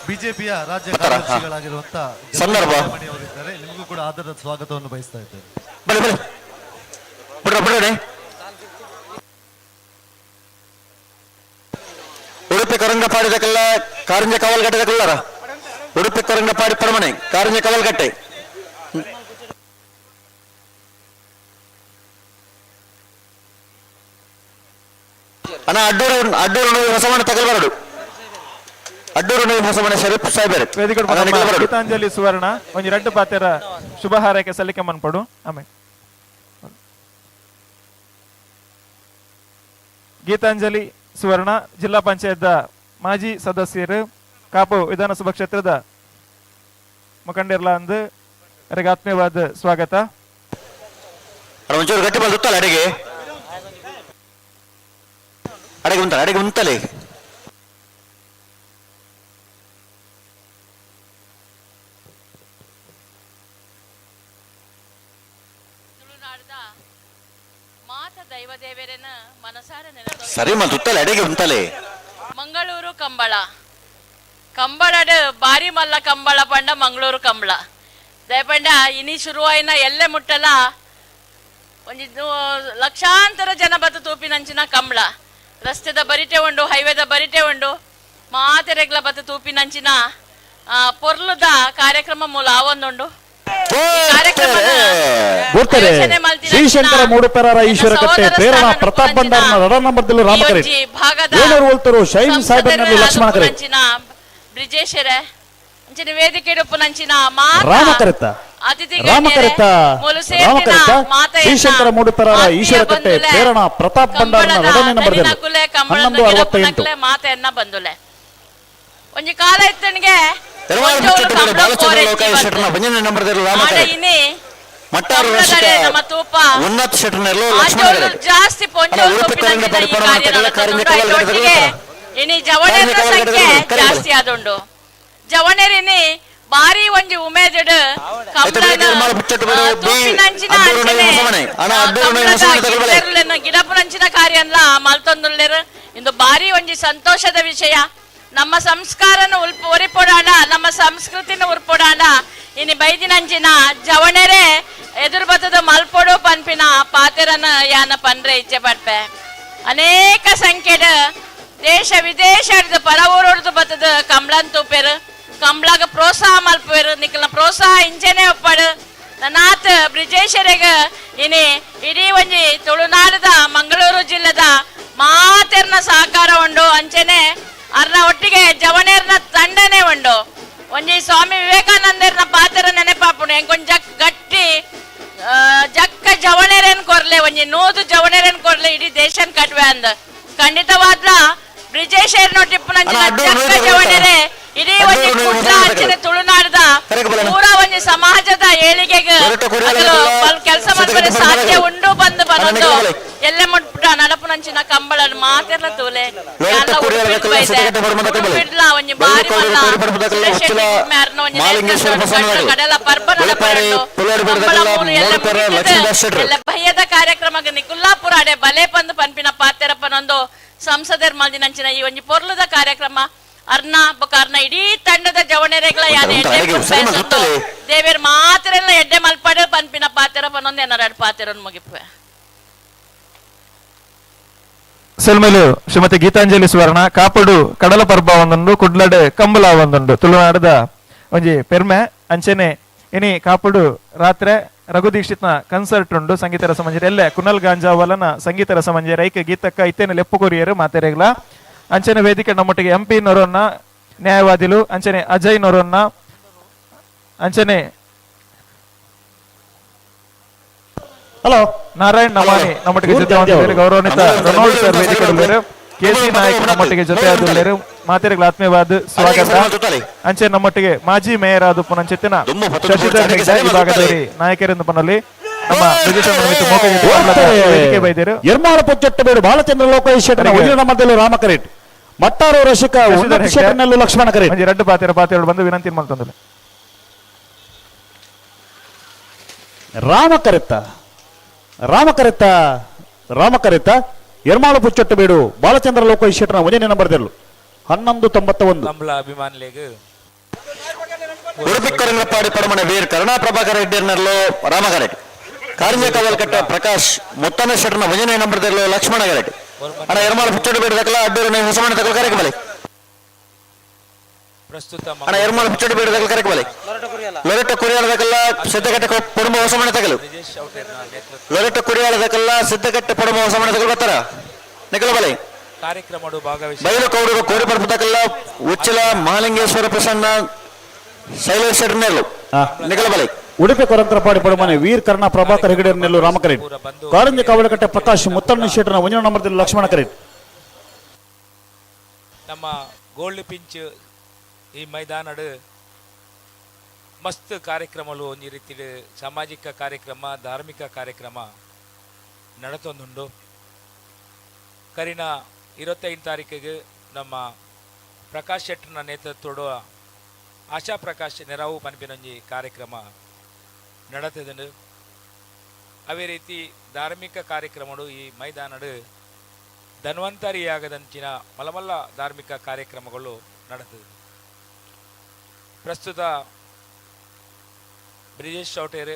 ಬಿಜೆಪಿಯ ರಾಜ್ಯ ಕಾರ್ಯದರ್ಶಿಗಳಾಗಿರುವಂತಹ ಸಂದರ್ಭ ಅವರಿದ್ದಾರೆ, ನಿಮಗೂ ಕೂಡ ಆದರದ ಸ್ವಾಗತವನ್ನು ಬಯಸ್ತಾ ಇದ್ದೇನೆ. ಬಲೆ ಬಲೆ ಬಿಡ್ರ ಬಿಡ್ರೆ. ಉಡುಪಿ ಕೊರಂಗಪಾಡಿದಕ್ಕೆಲ್ಲ ಕಾರಂಜ ಕವಲ್ಗಟ್ಟೆದಕ್ಕೆಲ್ಲಾರ ಉಡುಪಿ ಕೊರಂಗಪಾಡಿ ಪರಮನೆ ಕಾರಂಜ ಕವಲ್ಗಟ್ಟೆ ಅಣ್ಣ ಅಡ್ಡೂರು ಅಡ್ಡೂರು ಹೊಸಮನೆ ತಗಲ್ಬಾರದು. ಅಡ್ಡೂರು ಹೊಸಮನೆ ಶರೀಫ್ ಸಾಹೇಬರು ಗೀತಾಂಜಲಿ ಸುವರ್ಣ ಒಂಜಿ ರಡ್ಡು ಪಾತೆರ ಶುಭ ಹಾರೈಕೆ ಸಲ್ಲಿಕೆ ಮನ್ಪಡು. ಆಮೇಲೆ ಗೀತಾಂಜಲಿ ಸುವರ್ಣ ಜಿಲ್ಲಾ ಪಂಚಾಯತ್ ಮಾಜಿ ಸದಸ್ಯರು ಕಾಪು ವಿಧಾನಸಭಾ ಕ್ಷೇತ್ರದ ಮುಖಂಡರ್ಲ ಅಂದು ಅವರಿಗೆ ಆತ್ಮೀಯವಾದ ಸ್ವಾಗತ. ಒಂಚೂರು ಗಟ್ಟಿ ಬಂದು ಅಡಿಗೆ ಅಡಿಗೆ ಉಂಟಲ್ಲ ಅಡಿಗೆ ಉಂಟಲೇ ಸರಿ ಮಲ್ತುತ್ತಲೆ ಅಡಿಗೆ ಉಂಟಲೆ. ಮಂಗಳೂರು ಕಂಬಳ ಕಂಬಳಡ್ ಬಾರಿ ಮಲ್ಲ ಕಂಬಳ ಪಂಡ ಮಂಗಳೂರು ಕಂಬಳ ದಯಪಂಡ ಇನಿ ಶುರುವಾಯಿನ ಎಲ್ಲೆ ಮುಟ್ಟಲ ಒಂಜಿ ಲಕ್ಷಾಂತರ ಜನ ಬತ್ತು ತೂಪಿನಂಚಿನ ಕಂಬಳ ರಸ್ತೆದ ಬರಿಟೆ ಉಂಡು ಹೈವೇದ ಬರಿಟೆ ಉಂಡು ಮಾತೆರೆಗ್ಲ ಬತ್ತು ತೂಪಿನಂಚಿನ ಪೊರ್ಲುದ ಕಾರ್ಯಕ್ರಮ ಮೂಲ ಆವೊಂದುಂಡು. ಶ್ರೀಶಂಕರ ಮೂಡುಪೆರರ ಈಶ್ವರಕಟ್ಟೆ ಪ್ರೇರಣಾ ಪ್ರತಾಪ್ ಭಂಡಾರನ ರಡ ನಂಬರ್ದಲ್ಲಿ ರಾಮಕರೆ ಏಳೂರು ಒಲ್ತರು ಶೈನ್ ಸಾಹೇಬರ್ನಲ್ಲಿ ಲಕ್ಷ್ಮಣ ಕರೆ ಬ್ರಿಜೇಶರ ಅಂಚಿನ ವೇದಿಕೆ ನಂಚಿನ ರಾಮಕರೆತ ಅತಿಥಿ ರಾಮಕರಿತ ಮೂಲು ಸೇರ್ದಿನ ರಾಮಕರಿತ ಮಾತೆಯನ್ನ ಶ್ರೀಶಂಕರ ಮೂಡುಪೆರಾರ ಆತ್ಮೀಯ ಈಶ್ವರಕಟ್ಟೆ ಬಂಧುಲೆ, ಪ್ರೇರಣ ಪ್ರತಾಪ್ ಭಂಡಾರನ ಕಂಬಳದ ಎರಡನೇ ನಂಬರ್ ದನಿನಕುಲೆ, ಕಂಬಳದ 11:68. ಗಿಡಪುನಕುಲೆ ಮಾತೆಯನ್ನ ಬಂದುಲೆ. ಒಂಜಿ ಕಾಲ ಇತ್ತನಿಗೆ ಎರ್ಮಾಳು ಒಂಜೋಲು ಮುಚ್ಚಟ್ಟು ಬೇಡು ಕಂಬಳ ಬಾಲಚಂದ್ರ ಕೋರೆ ಲೋಕಾಯ ಶೆಟ್ಟರ್ನ ಒಂಜನೇ ನಂಬರ್ ಆಡ ರಾಮಕರೆಟ್ ಇನಿ ಮಟ್ಟಾರು ಕಂಬಳದಡೆ ರಸಿಕ ನಮ್ಮ ತೂಪ ಉನ್ನತ್ ಶೆಟ್ಟರ್ನೆಲ್ಲೋ ಲಕ್ಷ್ಮಣ ಆಂಜೋಲು ಕರೆಟ್ ಜಾಸ್ತಿ ಅಣ್ಣ ಪೊಂಜೋಲು ಉಡುಪಿ ತೂಪಿನಂಚಿನ ಕರಂಗ ಈ ಪರಿಪೂರ್ಣ ಕಾರ್ಯ ತಗಲ ಕಾರಿಂಜ ನಡತೊಂದುಂಡು. ಕವಲ್ ಐಟೊಟ್ಟಿಗೆ ಇನಿ ಜವಣೆರ್ನ ಕವಲ್ ಸಂಖ್ಯೆ ಕರೆಟ್ ಜಾಸ್ತಿ ಆದುಂಡು. ಜವಣೆರಿನಿ ಬಾರಿ ಒಂಜಿ ಉಮೇದಿಡು ಕಂಬಳನ ಎರ್ಮಾಳು ಮುಚ್ಚಟ್ಟು ಬೇಡು ಬಿ ತೂಪಿನಂಚಿನ ಅಡ್ಡೂರು ಅಂಚನೆ ಹೊಸಮನೆ ಅಣ್ಣ ಅಡ್ಡೂರು ಕಂಬಳದ ಹೊಸಮನೆ ತಗೊಳ್ಬಳೆ ಗಿಡರ್ಲೆನ ಗಿಡಪುನಂಚಿನ ಕಾರ್ಯನ್ಲ ಮಲ್ತೊಂದುಲ್ಲೆರ್. ಇಂದು ಬಾರಿ ಒಂಜಿ ಸಂತೋಷದ ವಿಷಯ. ನಮ್ಮ ಸಂಸ್ಕಾರನ ಉಲ್ಪ ಒರಿಪೊಡಾಣ, ನಮ್ಮ ಸಂಸ್ಕೃತಿನ ಉರ್ಪೊಡಾಣ. ಇನಿ ಬೈದಿನಂಚಿನ ಜವಣೆರೆ ಎದುರು ಬತ್ತದ ಮಲ್ಪೊಡು ಪನ್ಪಿನ ಪಾತೆರನ ಯಾನ ಪನ್ರೆ ಇಚ್ಛೆ ಪಡ್ಪೆ. ಅನೇಕ ಸಂಖ್ಯೆಡ್ ದೇಶ ವಿದೇಶದ ಪರವೂರುಡ್ದು ಬತ್ತದ ಕಂಬ್ಳನ್ ತೂಪೆರು, ಕಂಬ್ಳಾಗ ಪ್ರೋತ್ಸಾಹ ಮಲ್ಪುವೆರು. ನಿಕ್ಲ ಪ್ರೋತ್ಸಾಹ ಇಂಚೆನೆ ಒಪ್ಪಡು. ನಾತ್ ಬ್ರಿಜೇಶರೆಗ ಇನಿ ಇಡೀ ಒಂಜಿ ತುಳುನಾಡದ ಮಂಗಳೂರು ಜಿಲ್ಲೆದ ಮಾತೆರ್ನ ಸಹಕಾರ ಉಂಡು. ಅಂಚೆನೆ ಅರ್ನ ಒಟ್ಟಿಗೆ ಜವಣೇರ್ನ ತಂಡನೆ ಉಂಡು. ಒಂಜಿ ಸ್ವಾಮಿ ವಿವೇಕಾನಂದರ್ನ ಪಾತ್ರ ನೆನಪಾಪುಂಡು. ಎಂಕೊಂಜ ಗಟ್ಟಿ ಜಕ್ಕ ಜವಣೇರೇನ್ ಕೊರ್ಲೆ, ಒಂಜಿ 100 ಜವಣೇರೇನ್ ಕೊರ್ಲೆ ಇಡೀ ದೇಶನ್ ಕಟ್ವೆ ಅಂದ. ಖಂಡಿತವಾದ್ಲ ಬ್ರಿಜೇಶರ್ನ ಟಿಪ್ಪುನಂಚಿನ ಅಣ್ಣ, ಅಡ್ಡೂರು ಜಕ್ಕ ನೂರು ಜವಣೇರೆ ಇಡೀ ಒಂಜಿ ಅಡ್ಡೂರು ನೂರು ಕುಡ್ಲ ಅಂಚನೆ ತುಳುನಾಡದ ಪೂರ ಒಂಜಿ ಸಮಾಜದ ಏಳಿಗೆಗೆ ಹೊರಟ ಕುರಿಯಾಲ ಕೆಲಸ ಸಿದ್ಧಗಂಗೆ ಮಾಡ್ಬಾರೆ ಸಾಧ್ಯ ಬಂದಾಗ. ಉಂಡು ಬಂದು ಅಣ್ಣ, ಬರೋದು. ನಿಲ್ಲಬಲೆ. ಎಲ್ಲ ಮುಟ್ಬಿಟ್ಟ ನಡಪುನಂಚಿನ ಕಂಬಳ ಮಾತೆರ್ಲ ತೂಲೆ. ಲೋಟ ಯಾನ್ಲ ಕುರಿಯಾಲ ಉಡುಪಿಡ್ ದಕ್ಕಲ ಬೈದೆ. ಸಿದ್ಧಗಟ್ಟೆ ಬಡಮದ ಕಬಲೆ. ಉಡುಪಿಡ್ಲ ಒಂಜಿ ಬಾರಿ ಬೈಲು ಮಲ್ಲ ಕೋಡಿ ಪಡಪದ ಕಲ್ಲ ಸುರೇಶ್ ಉಚ್ಚಲ ಶೆಟ್ಟಿ ಕುಮ್ಯಾರ್ನ ಒಂಜಿ ಮಾಲಿಂಗೇಶ್ವರ ನೇತೃತ್ವದ ಪ್ರಸನ್ನ ಕಟ್ಟ ಕಡಲ ಪರ್ಬ ಬೆಳಪಾಡಿ ನಡಪುಂಡು. ಪುಲ್ಲಾಡಿ ಕಂಬಳ ಬಡದಕಲ್ಲ ಮೂಲು ಎಲ್ಲ ಮೂಡುಪೆರ ಮುಗಿತದೆ. ಲಕ್ಷ್ಮೀದಾಸ್ ಶೆಟ್ರು. ಎಲ್ಲ ಭಯದ ಕಾರ್ಯಕ್ರಮಕ್ಕೆ ನಿಕುಲ್ಲಾಪುರ ಅಡೆ ಬಲೆ ಪಂದು ಪನ್ಪಿನ ಪಾತೆರಪ್ಪನೊಂದು ಸಂಸದರ್ ಮಲ್ದಿನಂಚಿನ ಈ ಒಂಜಿ ಪೊರ್ಲುದ ಕಾರ್ಯಕ್ರಮ ಅರ್ನ ಬೊಕ ಅರ್ನ ಇಡೀ ತಂಡದ ಜವಣೆರೆಗಳ ಯಾನ್ ಉಂಟು, ಎಡ್ಡೆ ಅಡಿಗೆ ಸರಿ ಪುರ್ಪೆ ಸುತ್ತಲೇ. ದೇವೇರ್ ಮಾತೆರೆಲ್ಲ ಎಡ್ಡೆ ಮಲ್ಪಡು ಪನ್ಪಿನ ಪಾತೆರಪ್ಪನೊಂದು ಏನಾರ ಪಾತೆರನ್ನು ಮುಗಿಪುವೆ. ಸೆಲ್ಮೆಲು ಶ್ರೀಮತಿ ಗೀತಾಂಜಲಿ ಸುವರ್ಣ ಕಾಪಡು ಕಡಲ ಪರ್ಬ ಒಂದುಂಡು, ಕುಡ್ಲಡ್ ಕಂಬಳ ಒಂದುಂಡು. ತುಳುನಾಡದ ಒಂಜಿ ಪೆರ್ಮೆ. ಅಂಚೆನೆ ಇನಿ ಕಾಪಡು ರಾತ್ರೆ ರಘು ದೀಕ್ಷಿತ್ನ ಕನ್ಸರ್ಟ್ ಉಂಡು ಸಂಗೀತ ರಸಮಂಜರಿ ಎಲ್ಲೆ ಕುನಲ್ ಗಾಂಜಾವಲನ ಸಂಗೀತ ರಸಮಂಜರಿ ಐಕೆ ಗೀತಕ್ಕ ಇತ್ತೇನೆ ಲೆಪ್ಪು ಕೊರಿಯರು ಮಾತೆರೆಗ್ಲ. ಅಂಚನೆ ವೇದಿಕೆ ನಮ್ಮೊಟ್ಟಿಗೆ ಎಂ ಪಿ ನೊರೊನ್ನ ನ್ಯಾಯವಾದಿಲು, ಅಂಚನೆ ಅಜಯ್ ನೊರೊನ್ನ, ಅಂಚನೆ ಹಲೋ ನಾರಾಯಣ್ ನಮಾನಿ ನಮ್ಮೊಟ್ಟಿಗೆ ಜೊತೆ ಹೊಂದಿದ್ದಾರೆ. ಗೌರವಾನ್ವಿತ ರೊನಾಲ್ಡ್ ಸರ್ ವೇದಿಕೆ ಕೆ ಸಿ ನಾಯಕ್ ನಮ್ಮೊಟ್ಟಿಗೆ ಜೊತೆ ಆದುಲ್ಲೇರು. ಮಾತೆರೆಗ್ಲ ಆತ್ಮೀಯವಾದ ಸ್ವಾಗತ. ಅಂಚೆ ನಮ್ಮೊಟ್ಟಿಗೆ ಮಾಜಿ ಮೇಯರ್ ಆದ ಪುನಂಚಿತ್ತಿನ ಶಶಿಧರ್ ಹೆಗ್ಡೆ ಈ ಭಾಗದವರಿ ನಾಯಕರೆಂದು ಪನಲ್ಲಿ ನಮ್ಮ ವೇದಿಕೆ ಬೈದರು. ಎರ್ಮಾಳ ಪೊಚ್ಚಟ್ಟು ಬೇಡು ಬಾಲಚಂದ್ರ ಲೋಕೇಶ್ ಶೆಟ್ಟರ್ನ ಅಡಿಗೆ. ಒಂಜನೇ ನಂಬರ್ದಲ್ಲಿ ರಾಮಕರೇಟ್ ಮಟ್ಟಾರು ರಸಿಕ ಶಶಿಧರ್ ಉನ್ನತ್ ಹೆಗ್ಡೆ. ಶೆಟ್ಟರ್ನಲ್ಲೂ ಲಕ್ಷ್ಮಣ ಕರೇಟ್. ಒಂಜಿ ರಡ್ಡು ಪಾತೆರ ಪಾತೆರಡು ಬಂದು ವಿನಂತಿ ಮಲ್ತೊಂದುಲ್ಲೆ. ರಾಮಕರೆತ್ತ ರಾಮಕರೆತ್ತ ರಾಮಕರೆತ್ತ ಎರ್ಮಾಳು ಪುಚ್ಚಟ್ಟು ಬೇಡು ಬಾಲಚಂದ್ರ ಲೋಕೇಶ್ ಶೆಟ್ಟರ್ನ ಒಂಜನೇ ನಂಬರ್ದಲ್ಲಿ 11:91. ಕಂಬಳ ಅಭಿಮಾನಿಲೆಗ್ ಉಡುಪಿ ಕೊರಂಗಪ್ಪಾಡಿ ಪಡಮನೆ ವೀರ್ ಕರುಣಾ ಪ್ರಭಾಕರ್ ರೆಡ್ಡಿಯರ್ನಲ್ಲೋ ರಾಮಕರೆಟ್ ಕಾರಿಂಜ ಕವಲ್ಕಟ್ಟ ಪ್ರಕಾಶ್ ಮುತ್ತನ ಶೆಟ್ಟರ್ನ ಒಂಜನೇ ನಂಬರ್ದಲ್ಲಿ ಲಕ್ಷ್ಮಣ ಕರೆಟ್. ಅಣ್ಣ ಎರ್ಮಾಳು ಪುಚ್ಚಟ್ಟು ಬೇಡು ದಕ್ಕಲ ಅಡ್ಡೂರು ಹೊಸಮನೆ ತಕಲ್ ಕರೆಕ್ ಬಲೆ. ಪ್ರಸ್ತುತ ಅಣ್ಣ ಎರ್ಮಾಳು ಪುಚ್ಚಟ್ಟು ಬೇಡು ದಕ್ಕಲ ಕರೆಕ್ ಬಲೆ. ಲೊರೆಟ್ಟ ಕುರಿಯಾಳ ದಕ್ಕಲ ಸಿದ್ದಕಟ್ಟೆ ಪೊಡುಂಬ ಹೊಸಮನೆ ತಗಲು. ಬ್ರಿಜೇಶ್ ಚೌಟೇರ್ನ ನೇತೃತ್ವ ಲೊರೆಟ್ಟ ಕುರಿಯಾಳ ದಕ್ಕಲ ಸಿದ್ದಕಟ್ಟೆ ಪೊಡುಂಬ ಹೊಸಮನೆ ತಗಲು ಬರ್ತಾರ ನಿಕಲ ಬಲೆ. ಕಾರ್ಯಕ್ರಮಡು ಭಾಗವಹಿಸಿ ಬೈಲು ಕೌಡರು ಕೋರಿ ಪರ್ಪತಕಲ್ಲ ಉಚ್ಚಲ ಮಹಾಲಿಂಗೇಶ್ವರ ಪ್ರಸನ್ನ ಶೈಲೇಶ್ ಶೆಟ್ಟರ್ನೆಲ್ಲು ನಿಕಲ ಬಲೆ. ಉಡುಪಿ ಕೊರಂತ್ರಪಾಡಿ ಪಡಮನೆ ವೀರ್ ಕರ್ಣ ಪ್ರಭಾಕರ್ ಹೆಗಡೆಯರ್ನೆಲ್ಲು ರಾಮಕರೇಟ್ ಕಾರಂಜಿ ಕಾವಲಕಟ್ಟೆ ಪ್ರಕಾಶ್ ಮುತ್ತಣ್ಣ ಶೆಟ್ಟರ್ನ ಒಂಜನೇ ನಂಬರ್ದಲ್ಲಿ ಲಕ್ಷ್ಮಣ ಕರೇಟ್. ನಮ್ಮ ಗೋಲ್ಡ್ ಪಿಂಚ್ ಈ ಮೈದಾನಡು ಮಸ್ತ್ ಕಾರ್ಯಕ್ರಮಲು ಒಂಜಿ ರೀತಿಡ್ ಸಾಮಾಜಿಕ ಕಾರ್ಯಕ್ರಮ ಧಾರ್ಮಿಕ ಕಾರ್ಯಕ್ರಮ ನಡತೊಂದುಂಡು. ಕರಿನ 25 ತಾರೀಕಿಗೆ ನಮ್ಮ ಪ್ರಕಾಶ್ ಶೆಟ್ಟರ್ನ ನೇತೃತ್ವದ ಆಶಾ ಪ್ರಕಾಶ್ ನೆರವು ಪನ್ಪಿನೊಂಜಿ ಕಾರ್ಯಕ್ರಮ ನಡತದುಂಡು. ಅದೇ ರೀತಿ ಧಾರ್ಮಿಕ ಕಾರ್ಯಕ್ರಮಡು ಈ ಮೈದಾನಡು ಧನ್ವಂತರಿ ಯಾಗದಂಚಿನ ಮಲಮಲ್ಲ ಧಾರ್ಮಿಕ ಕಾರ್ಯಕ್ರಮಗಳು ನಡತದೆ. ಪ್ರಸ್ತುತ ಬ್ರಿಜೇಶ್ ಚೌಟೇರ್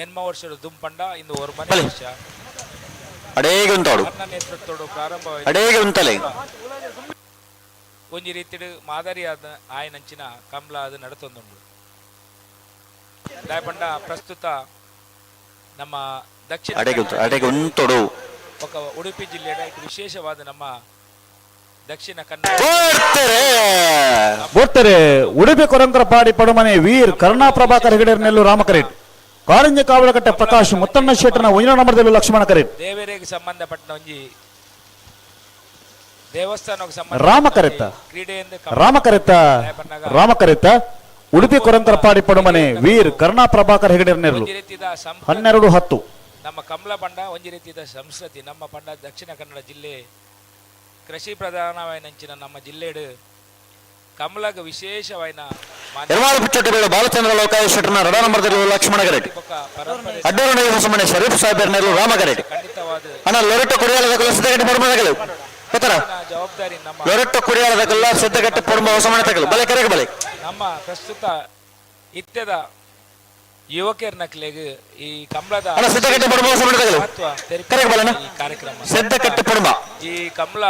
ಎನ್ಮ ವರ್ಷದ ದುಂಪಂಡ ಇಂದು ಒರ್ಮನೆ ವರ್ಷ ಅಡೇಗೆ ಉಂತಾಡು ಅರ್ನ ನೇತೃತ್ವಡು ಪ್ರಾರಂಭವಾಯಿತು. ಅಡೇಗೆ ಉಂತಲೆ. ಒಂಜಿ ರೀತಿಡ್ ಮಾದರಿಯಾದ ಆಯನಂಚಿನ ಕಂಬ್ಲ ಅದು ನಡತೊಂದುಂಡು. ದಾಯಪಂಡ ಪ್ರಸ್ತುತ ನಮ್ಮ ದಕ್ಷಿಣ ಅಡೆಗೆ ಉಂತು ಅಡೆಗೆ ಉಂತೊಡು. ఒక ಉಡುಪಿ ಜಿಲ್ಲೆಯ ವಿಶೇಷವಾದ ನಮ್ಮ ದಕ್ಷಿಣ ಕನ್ನಡ ಬೋಡ್ತಾರೆ. ಉಡುಪಿ ಕೊರಂಕರ ಪಾಡಿ ಪಡುಮನೆ ವೀರ್ ಕರುಣಾ ಪ್ರಭಾಕರ್ ಹೆಗಡೆ ನೆಲ್ಲು ರಾಮಕರೇಟ್. ಕಾರಂಜ ಕಾವಲಕಟ್ಟೆ ಪ್ರಕಾಶ್ ಮುತ್ತಣ್ಣ ಶೆಟ್ಟನ ಒಂಜನ ನಂಬರ್ದಲ್ಲಿ ಲಕ್ಷ್ಮಣ ಕರೇಟ್. ದೇವರಿಗೆ ಸಂಬಂಧಪಟ್ಟ ಒಂಜಿ ದೇವಸ್ಥಾನಕ್ಕೆ ಸಂಬಂಧ ರಾಮಕರೆತ್ತ ಕ್ರೀಡೆಯಿಂದ ರಾಮಕರೆತ್ತ ರಾಮಕರೆತ್ತ. ಉಡುಪಿ ಕೊರಂಕರ ಪಾಡಿ ಪಡುಮನೆ ವೀರ್ ಕರುಣಾ ಪ್ರಭಾಕರ್ ಹೆಗಡೆ ನೆಲ್ಲು 12-10. ನಮ್ಮ ಕಮಲ ಪಂಡ ಒಂಜಿ ರೀತಿಯ ಸಂಸ್ಕೃತಿ ನಮ್ಮ ಪಂಡ ದಕ್ಷಿಣ ಕನ್ನಡ ಜಿಲ್ಲೆ ಕೃಷಿ ಪ್ರಧಾನವಾಯಿನಂಚಿನ ನಮ್ಮ ಜಿಲ್ಲೆಡು ಕಮಲಗ ವಿಶೇಷವಾಯಿನ ಬಾಲಚಂದ್ರ ಲೋಕಾಯ ಶೆಟ್ಟನ ರಡ ನಂಬರ್ದಲ್ಲಿ ಲಕ್ಷ್ಮಣ ಗರೆಟ್. ಅಡ್ಡೂರು ಹೊಸಮನೆ ಶರೀಫ್ ಸಾಹೇಬ್ ರಾಮ ಗರೆಟ್. ಅಣ್ಣ ಲೊರೆಟ್ಟ ಕುಡಿಯಾಲದ ಸಿದ್ದಗಟ್ಟೆ ಪಡುಮನೆಗಳು ಗೊತ್ತರ ಜವಾಬ್ದಾರಿ ನಮ್ಮ ಲೊರೆಟ್ಟ ಕುಡಿಯಾಲದ ಸಿದ್ದಗಟ್ಟೆ ಪಡುಮ ಹೊಸಮನೆ ತಗಲು ಬಲೆ ಕರೆಗೆ ಬಲೆ. ನಮ್ಮ ಪ್ರಸ್ತುತ ಇತ್ಯದ ಯುವಕರ ನಕ್ಲೆಗ್ ಈ ಕಮಲದ ಮಹತ್ವ ಈ ಕಾರ್ಯಕ್ರಮ ಸಿದ್ದಕಟ್ಟೆ ಪಡುಮ ಈ ಕಮಲ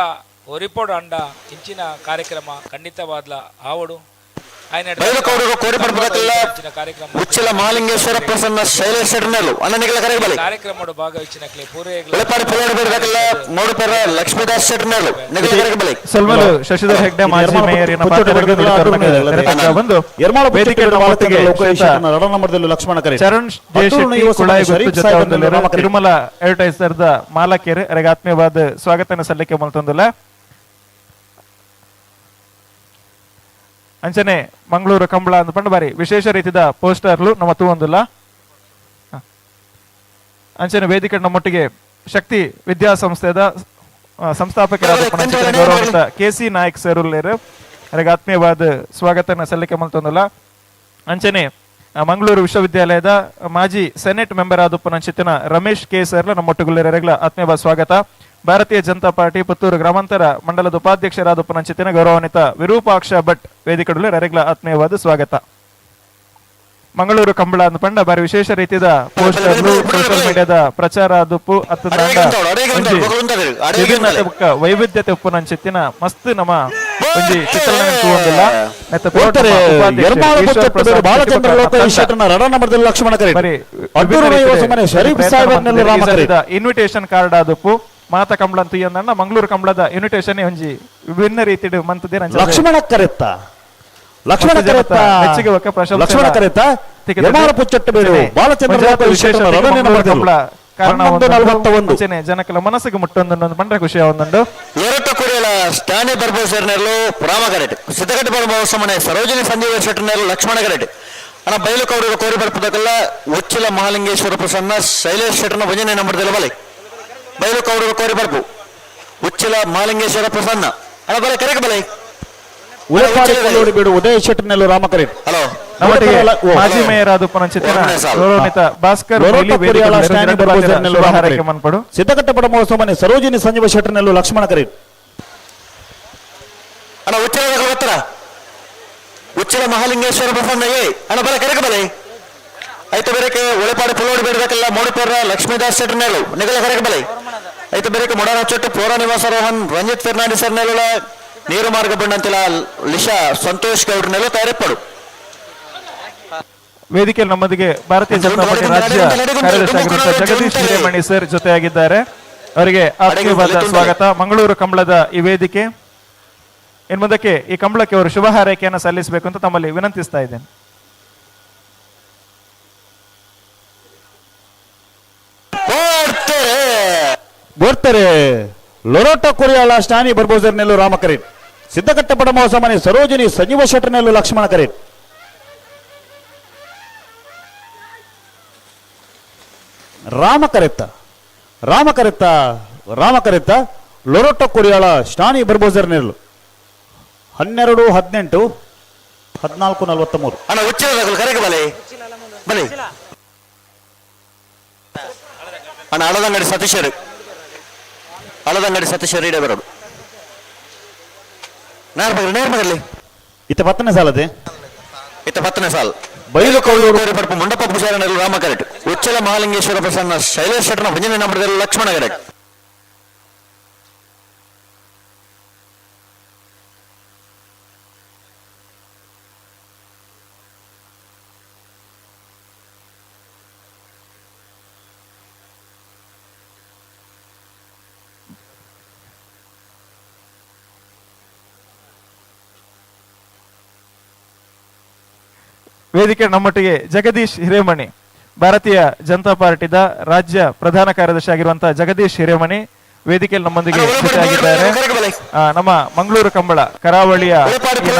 ಒರಿಪೋಡು ಅಂಡ ಇಂಚಿನ ಕಾರ್ಯಕ್ರಮ ಖಂಡಿತವಾದ್ಲ ಆವಡು ಉಚ್ಚಿಲ ಮಹಾಲಿಂಗೇಶ್ವರ ಪ್ರಸನ್ನ ಶೈಲೇಶ್ ಶೆಟ್ಟರ್ನಲ್ಲು ಅಣ್ಣನಿಗಳ ಕರೆಗೆ ಬಲೆ. ಕಾರ್ಯಕ್ರಮಡು ಭಾಗವಹಿಸಿನಕ್ಲೆ ಮೂಡುಪೆರ ಲಕ್ಷ್ಮೀದಾಸ್ ಶೆಟ್ಟರ್ನಲ್ಲು ನಿಗಳ ಕರೆಗೆ ಬಲೆ. ಸಲ್ಮಲು ಶಶಿಧರ್ ಹೆಗ್ಡೆ ಮಾಜಿ ಮೇಯರ್ ಬಂದು ವೇದಿಕೆ ಲಕ್ಷ್ಮಣ ಕರೆ ಚರಣ್ ಜೆ ಶೆಟ್ಟಿ ಕುಳಾಯಿ ಗುತ್ತು ಜೊತೆ ತಿರುಮಲ ಅಡ್ವರ್ಟೈಸರ್ the ಮಾಲಕರು ಅವರಿಗೆ ಆತ್ಮೀಯವಾದ ಸ್ವಾಗತನ ಸಲ್ಲಿಕೆ ಮಲ್ತೊಂದುಲ್ಲ. ಅಂಚನೆ ಮಂಗಳೂರು ಕಂಬಳ ಅಂದ್ ಪಂಡ ಬಾರಿ ವಿಶೇಷ ರೀತಿದ ಪೋಸ್ಟರ್ಲು ನಮ್ಮ ತೂವೊಂದುಲ್ಲ. ಅಂಚನೆ ವೇದಿಕೆ ನಮ್ಮೊಟ್ಟಿಗೆ ಶಕ್ತಿ ವಿದ್ಯಾಸಂಸ್ಥೆದ ಸಂಸ್ಥಾಪಕರಾದ ಗೌರವಾನ್ವಿತ ಕೆ ಸಿ ನಾಯಕ್ ಸರ್ ಉಲ್ಲೇರು ಅವರಿಗೆ ಆತ್ಮೀಯವಾದ ಸ್ವಾಗತನ ಸಲ್ಲಿಕೆ ಮಲ್ತೊಂದುಲ್ಲ. ಅಂಚನೆ ಮಂಗಳೂರು ವಿಶ್ವವಿದ್ಯಾಲಯದ ಮಾಜಿ ಸೆನೆಟ್ ಮೆಂಬರ್ ಆದ ಪುನಂಚಿತ್ತಿನ ರಮೇಶ್ ಕೆ ಸರ್ ನಮ್ಮೊಟ್ಟುಗುಲ್ಲೇರಗಳ ಆತ್ಮೀಯವಾದ ಸ್ವಾಗತ. ಭಾರತೀಯ ಜನತಾ ಪಾರ್ಟಿ ಪುತ್ತೂರು ಗ್ರಾಮಾಂತರ ಮಂಡಲದ ಉಪಾಧ್ಯಕ್ಷರಾದ ಪುನಂಚಿತ್ತಿನ ಗೌರವಾನ್ವಿತ ವಿರೂಪಾಕ್ಷ ಭಟ್ ವೇದಿಕೆಡುಳ್ಳೆ ರರೆಗಳ ಆತ್ಮೀಯವಾದ ಸ್ವಾಗತ. ಮಂಗಳೂರು ಕಂಬಳ ಅಂದ್ ಪಂಡ ಬಾರಿ ವಿಶೇಷ ರೀತಿಯ ಪೋಸ್ಟರ್ ಸೋಷಿಯಲ್ ಮೀಡಿಯಾದ ಪ್ರಚಾರ ದುಪ್ಪು ವಿಭಿನ್ನತೆ ಬೊಕ್ಕ ವೈವಿಧ್ಯತೆ ಉಪ್ಪುನಂಚಿತ್ತಿನ ಮಸ್ತ್ ನಮ್ಮ ಒಂಜಿ ಚಿತ್ರಣ ತೂವೊಂದುಲ್ಲ. ಇನ್ವಿಟೇಷನ್ ಕಾರ್ಡ್ ಆದುಪ್ಪು ಮಾತ ಕಂಬಳ ಅಂತ ಮಂಗಳೂರು ಕಂಬಳದ ಇನ್ವಿಟೇಷನ್ ಒಂಜಿ ವಿಭಿನ್ನ ರೀತಿಡ್ ಮಂತುದೇರ್ ಲಕ್ಷ್ಮಣ ಕರೆತ್ತ ಲಕ್ಷ್ಮಣ ಕರೆತ್ತ ಲಕ್ಷ್ಮಣ ಕರೆತ್ತ ಬಾಲಚಂದ್ರ ಜನಕಲ ಮನಸ್ಸಿಗೆ ಮುಟ್ಟೊಂದು ಪಂಡ್ರೆ ಖುಷಿ ಒಂದುಂಡು. ಎರಟ ಕುರಿಯಲ ಸ್ಟಾನಿ ಬರ್ಬೋಸರ್ನೆಲ್ಲು ರಾಮ ಕರೆಟ್. ಸಿದ್ದಗಟ್ಟೆ ಬರ್ಬೋಸಮನೆ ಸರೋಜಿನಿ ಸಂಜೀವ ಶೆಟ್ಟರ್ನೆಲ್ಲು ಲಕ್ಷ್ಮಣ ಕರೆಟ್. ಅಣ್ಣ ಬೈಲು ಕೌಡರು ಕೋರಿ ಬರ್ಪದಕ್ಕೆಲ್ಲ ಉಚ್ಚಿಲ ಮಹಾಲಿಂಗೇಶ್ವರ ಪ್ರಸನ್ನ ಶೈಲೇಶ್ ಶೆಟ್ಟರ್ನ ಭಜನೆ ನಂಬರ್ದಲ್ಲ ಬಲೆ. ಬೈಲು ಕೌಡರು ಕೋರಿ ಬರ್ಪು ಉಚ್ಚಿಲ ಮಹಾಲಿಂಗೇಶ್ವರ ಪ್ರಸನ್ನ ಅಣ್ಣ ಬಲೆ ಕರೆಗೆ ಬಲೆ. ಉಳೆಪಾಡಿ ಬೀಡು ಉದಯ ಶೆಟ್ಟರ್ನೆಲ್ಲು ರಾಮ ಕರೆಟ್. ಹಲೋ ನಮ್ಮೊಟ್ಟಿಗೆ ಮಾಜಿ ಮೇಯರ್ ಆದ ಪುನಂಚಿತ್ತಿನ ಗೌರವಾನ್ವಿತ ಭಾಸ್ಕರ್ ಮನ್ಪಡು. ಸಿದ್ದಕಟ್ಟೆ ಪಡಮೋತ್ಸವನೆ ಸರೋಜಿನಿ ಸಂಜೀವ ಶೆಟ್ಟರ್ನೆಲ್ಲು ಲಕ್ಷ್ಮಣ ಕರೆಟ್. ಅಣ್ಣ ಉಚ್ಚಿಲ ಗೊತ್ತರ ಉಚ್ಚಿಲ ಮಹಾಲಿಂಗೇಶ್ವರ ಪ್ರಸನ್ನ ಏ ಅಣ್ಣ ಬಲೆ ಕರೆಗೆ ಬಲೆ. ಐತ ಬೇರೆಕೆ ಒಳೆಪಾಡಿ ಪುಲೋಡಿ ಬೇಡಬೇಕಲ್ಲ ಮೋಡಿಪೇರ ಲಕ್ಷ್ಮೀದಾಸ್ ಶೆಟ್ಟರ್ನೆಲ್ಲು ನಿಗಲ ಕರೆಗೆ ಬಲೆ. ಐತ ಬೇರೆಕೆ ಮೊಡಾರ ಚೊಟ್ಟು ಪೋರ ನಿವಾಸ ರೋಹನ್ ರಂಜಿತ್ ಫೆರ್ನಾಂಡಿಸ್ ನೆಲ್ಲ ನೀರು ಮಾರ್ಗ ಬಂಡಂತಿಲ್ಲ ಲಿಶಾ ಸಂತೋಷ್ ಗೌಡ್ರನೆಲ್ಲ ತಯಾರಿಪ್ಪಡು. ವೇದಿಕೆಯಲ್ಲಿ ನಮ್ಮೊಂದಿಗೆ ಭಾರತೀಯ ಜನತಾ ಪಾರ್ಟಿ ರಾಜ್ಯ ಕಾರ್ಯದರ್ಶಿ ಆಗಿರುವಂತಹ ಜಗದೀಶ್ ಹಿರೇಮಣಿ ಸರ್ ಜೊತೆಯಾಗಿದ್ದಾರೆ. ಅವರಿಗೆ ಆತ್ಮೀಯವಾದ ಸ್ವಾಗತ. ಮಂಗಳೂರು ಕಂಬಳದ ಈ ವೇದಿಕೆ ಇನ್ ಮುಂದಕ್ಕೆ ಈ ಕಂಬಳಕ್ಕೆ ಅವರು ಶುಭ ಹಾರೈಕೆಯನ್ನು ಸಲ್ಲಿಸಬೇಕು ಅಂತ ತಮ್ಮಲ್ಲಿ ವಿನಂತಿಸ್ತಾ ಇದ್ದೇನೆ. ಬೋರ್ತಾರೆ ಲೊರೋಟ ಕೊರಿಯಾಳ ಸ್ಟಾನಿ ಬರ್ಬೋಸರ್ನೆಲ್ಲು ರಾಮ ಕರೇಟ್. ಸಿದ್ದಕಟ್ಟೆ ಪಡಮೋಸಮನೆ ಸರೋಜಿನಿ ಸಂಜೀವ ಶೆಟ್ಟರ್ನೆಲ್ಲು ಲಕ್ಷ್ಮಣ ಕರೇಟ್. ರಾಮ ಕರೆತ್ತ ರಾಮ ಕರೆತ್ತ ರಾಮ ಕರೆತ್ತ ಲೊರೋಟ ಕೊರಿಯಾಳ ಸ್ಟಾನಿ ಬರ್ಬೋಸರ್ನೆಲ್ಲು 12-18 14-43. ಅಣ್ಣ ಉಚ್ಚಿಲ ಕರೆಗೆ ಬಲೆ ಬಲೆ. ಅಣ್ಣ ಅಳದಂಗಡಿ ಸತೀಶರು ಅಳದಂಗಡಿ ಸತೀಶರು ಇಡೇ ಬರೋದು ನೇರ ನೇರ್ಮಗಲ್ಲಿ. ಇತ್ತ 10ನೇ ಸಾಲದೆ ಇತ್ತ 10ನೇ ಸಾಲ್. ಬೈಲು ಕೌಡೂರು ಪರ್ಪು ಮಂಡಪ ಪೂಜಾರನರು ರಾಮ ಕರೆಟ್. ಉಚ್ಚಲ ಮಹಾಲಿಂಗೇಶ್ವರ ಪ್ರಸನ್ನ ಶೈಲೇಶ್ ಶೆಟ್ಟರ್ನ ಭಜನೆ ನಂಬರ್ದಲ್ಲಿ ಲಕ್ಷ್ಮಣ ಕರೆಟ್. ವೇದಿಕೆ ನಮ್ಮೊಟ್ಟಿಗೆ ಜಗದೀಶ್ ಹಿರೇಮಣಿ, ಭಾರತೀಯ ಜನತಾ ಪಾರ್ಟಿದ ರಾಜ್ಯ ಪ್ರಧಾನ ಕಾರ್ಯದರ್ಶಿ ಆಗಿರುವಂತಹ ಜಗದೀಶ್ ಹಿರೇಮಣಿ ವೇದಿಕೆಯಲ್ಲಿ ನಮ್ಮೊಂದಿಗೆ ಜೊತೆಯಾಗಿದ್ದಾರೆ. ನಮ್ಮ ಮಂಗಳೂರು ಕಂಬಳ ಕರಾವಳಿಯ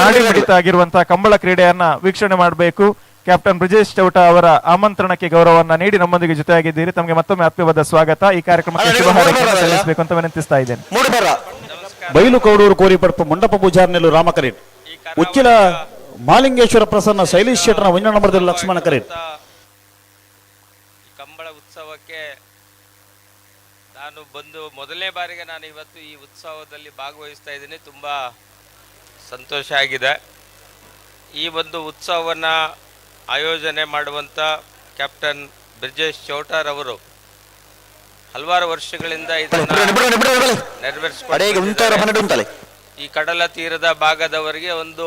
ನಾಡಿ ಮಿಡಿತ ಆಗಿರುವಂತಹ ಕಂಬಳ ಕ್ರೀಡೆಯನ್ನ ವೀಕ್ಷಣೆ ಮಾಡಬೇಕು. ಕ್ಯಾಪ್ಟನ್ ಬ್ರಿಜೇಶ್ ಚೌಟ ಅವರ ಆಮಂತ್ರಣಕ್ಕೆ ಗೌರವವನ್ನ ನೀಡಿ ನಮ್ಮೊಂದಿಗೆ ಜೊತೆಯಾಗಿದ್ದೀರಿ. ತಮಗೆ ಮತ್ತೊಮ್ಮೆ ಆತ್ಮೀಯವಾದ ಸ್ವಾಗತ. ಈ ಕಾರ್ಯಕ್ರಮಕ್ಕೆ ಶುಭ ಹಾರೈಕೆಯನ್ನು ಸಲ್ಲಿಸಬೇಕು ಅಂತ ವಿನಂತಿಸ್ತಾ ಇದ್ದೇನೆ. ಬೈಲು ಕೌಡೂರು ಕೋರಿಪಡಪು ಮಂಡಪ ಪೂಜಾರ್ನೆಲ್ಲು ರಾಮಕರೇಟ್, ಉಚ್ಚಿಲ ಮಾಲಿಂಗೇಶ್ವರ ಪ್ರಸನ್ನ ಶೈಲೇಶ್ ಶೆಟ್ಟರ್ನ ಒಂದನೇ ನಂಬರ್ದಲ್ಲಿ ಲಕ್ಷ್ಮಣ ಕರೇಟ್. ಕಂಬಳ ಉತ್ಸವಕ್ಕೆ ನಾನು ಬಂದು ಮೊದಲನೇ ಬಾರಿಗೆ ನಾನು ಇವತ್ತು ಈ ಉತ್ಸವದಲ್ಲಿ ಭಾಗವಹಿಸ್ತಾ ಇದ್ದೀನಿ. ತುಂಬ ಸಂತೋಷ ಆಗಿದೆ. ಈ ಒಂದು ಉತ್ಸವವನ್ನು ಆಯೋಜನೆ ಮಾಡುವಂಥ ಕ್ಯಾಪ್ಟನ್ ಬ್ರಿಜೇಶ್ ಚೌಟಾರ್ ಅವರು ಹಲವಾರು ವರ್ಷಗಳಿಂದ ಇದನ್ನು ನೆರವೇರಿಸಿಕೊಂಡು ಈ ಕಡಲ ತೀರದ ಭಾಗದವರಿಗೆ ಒಂದು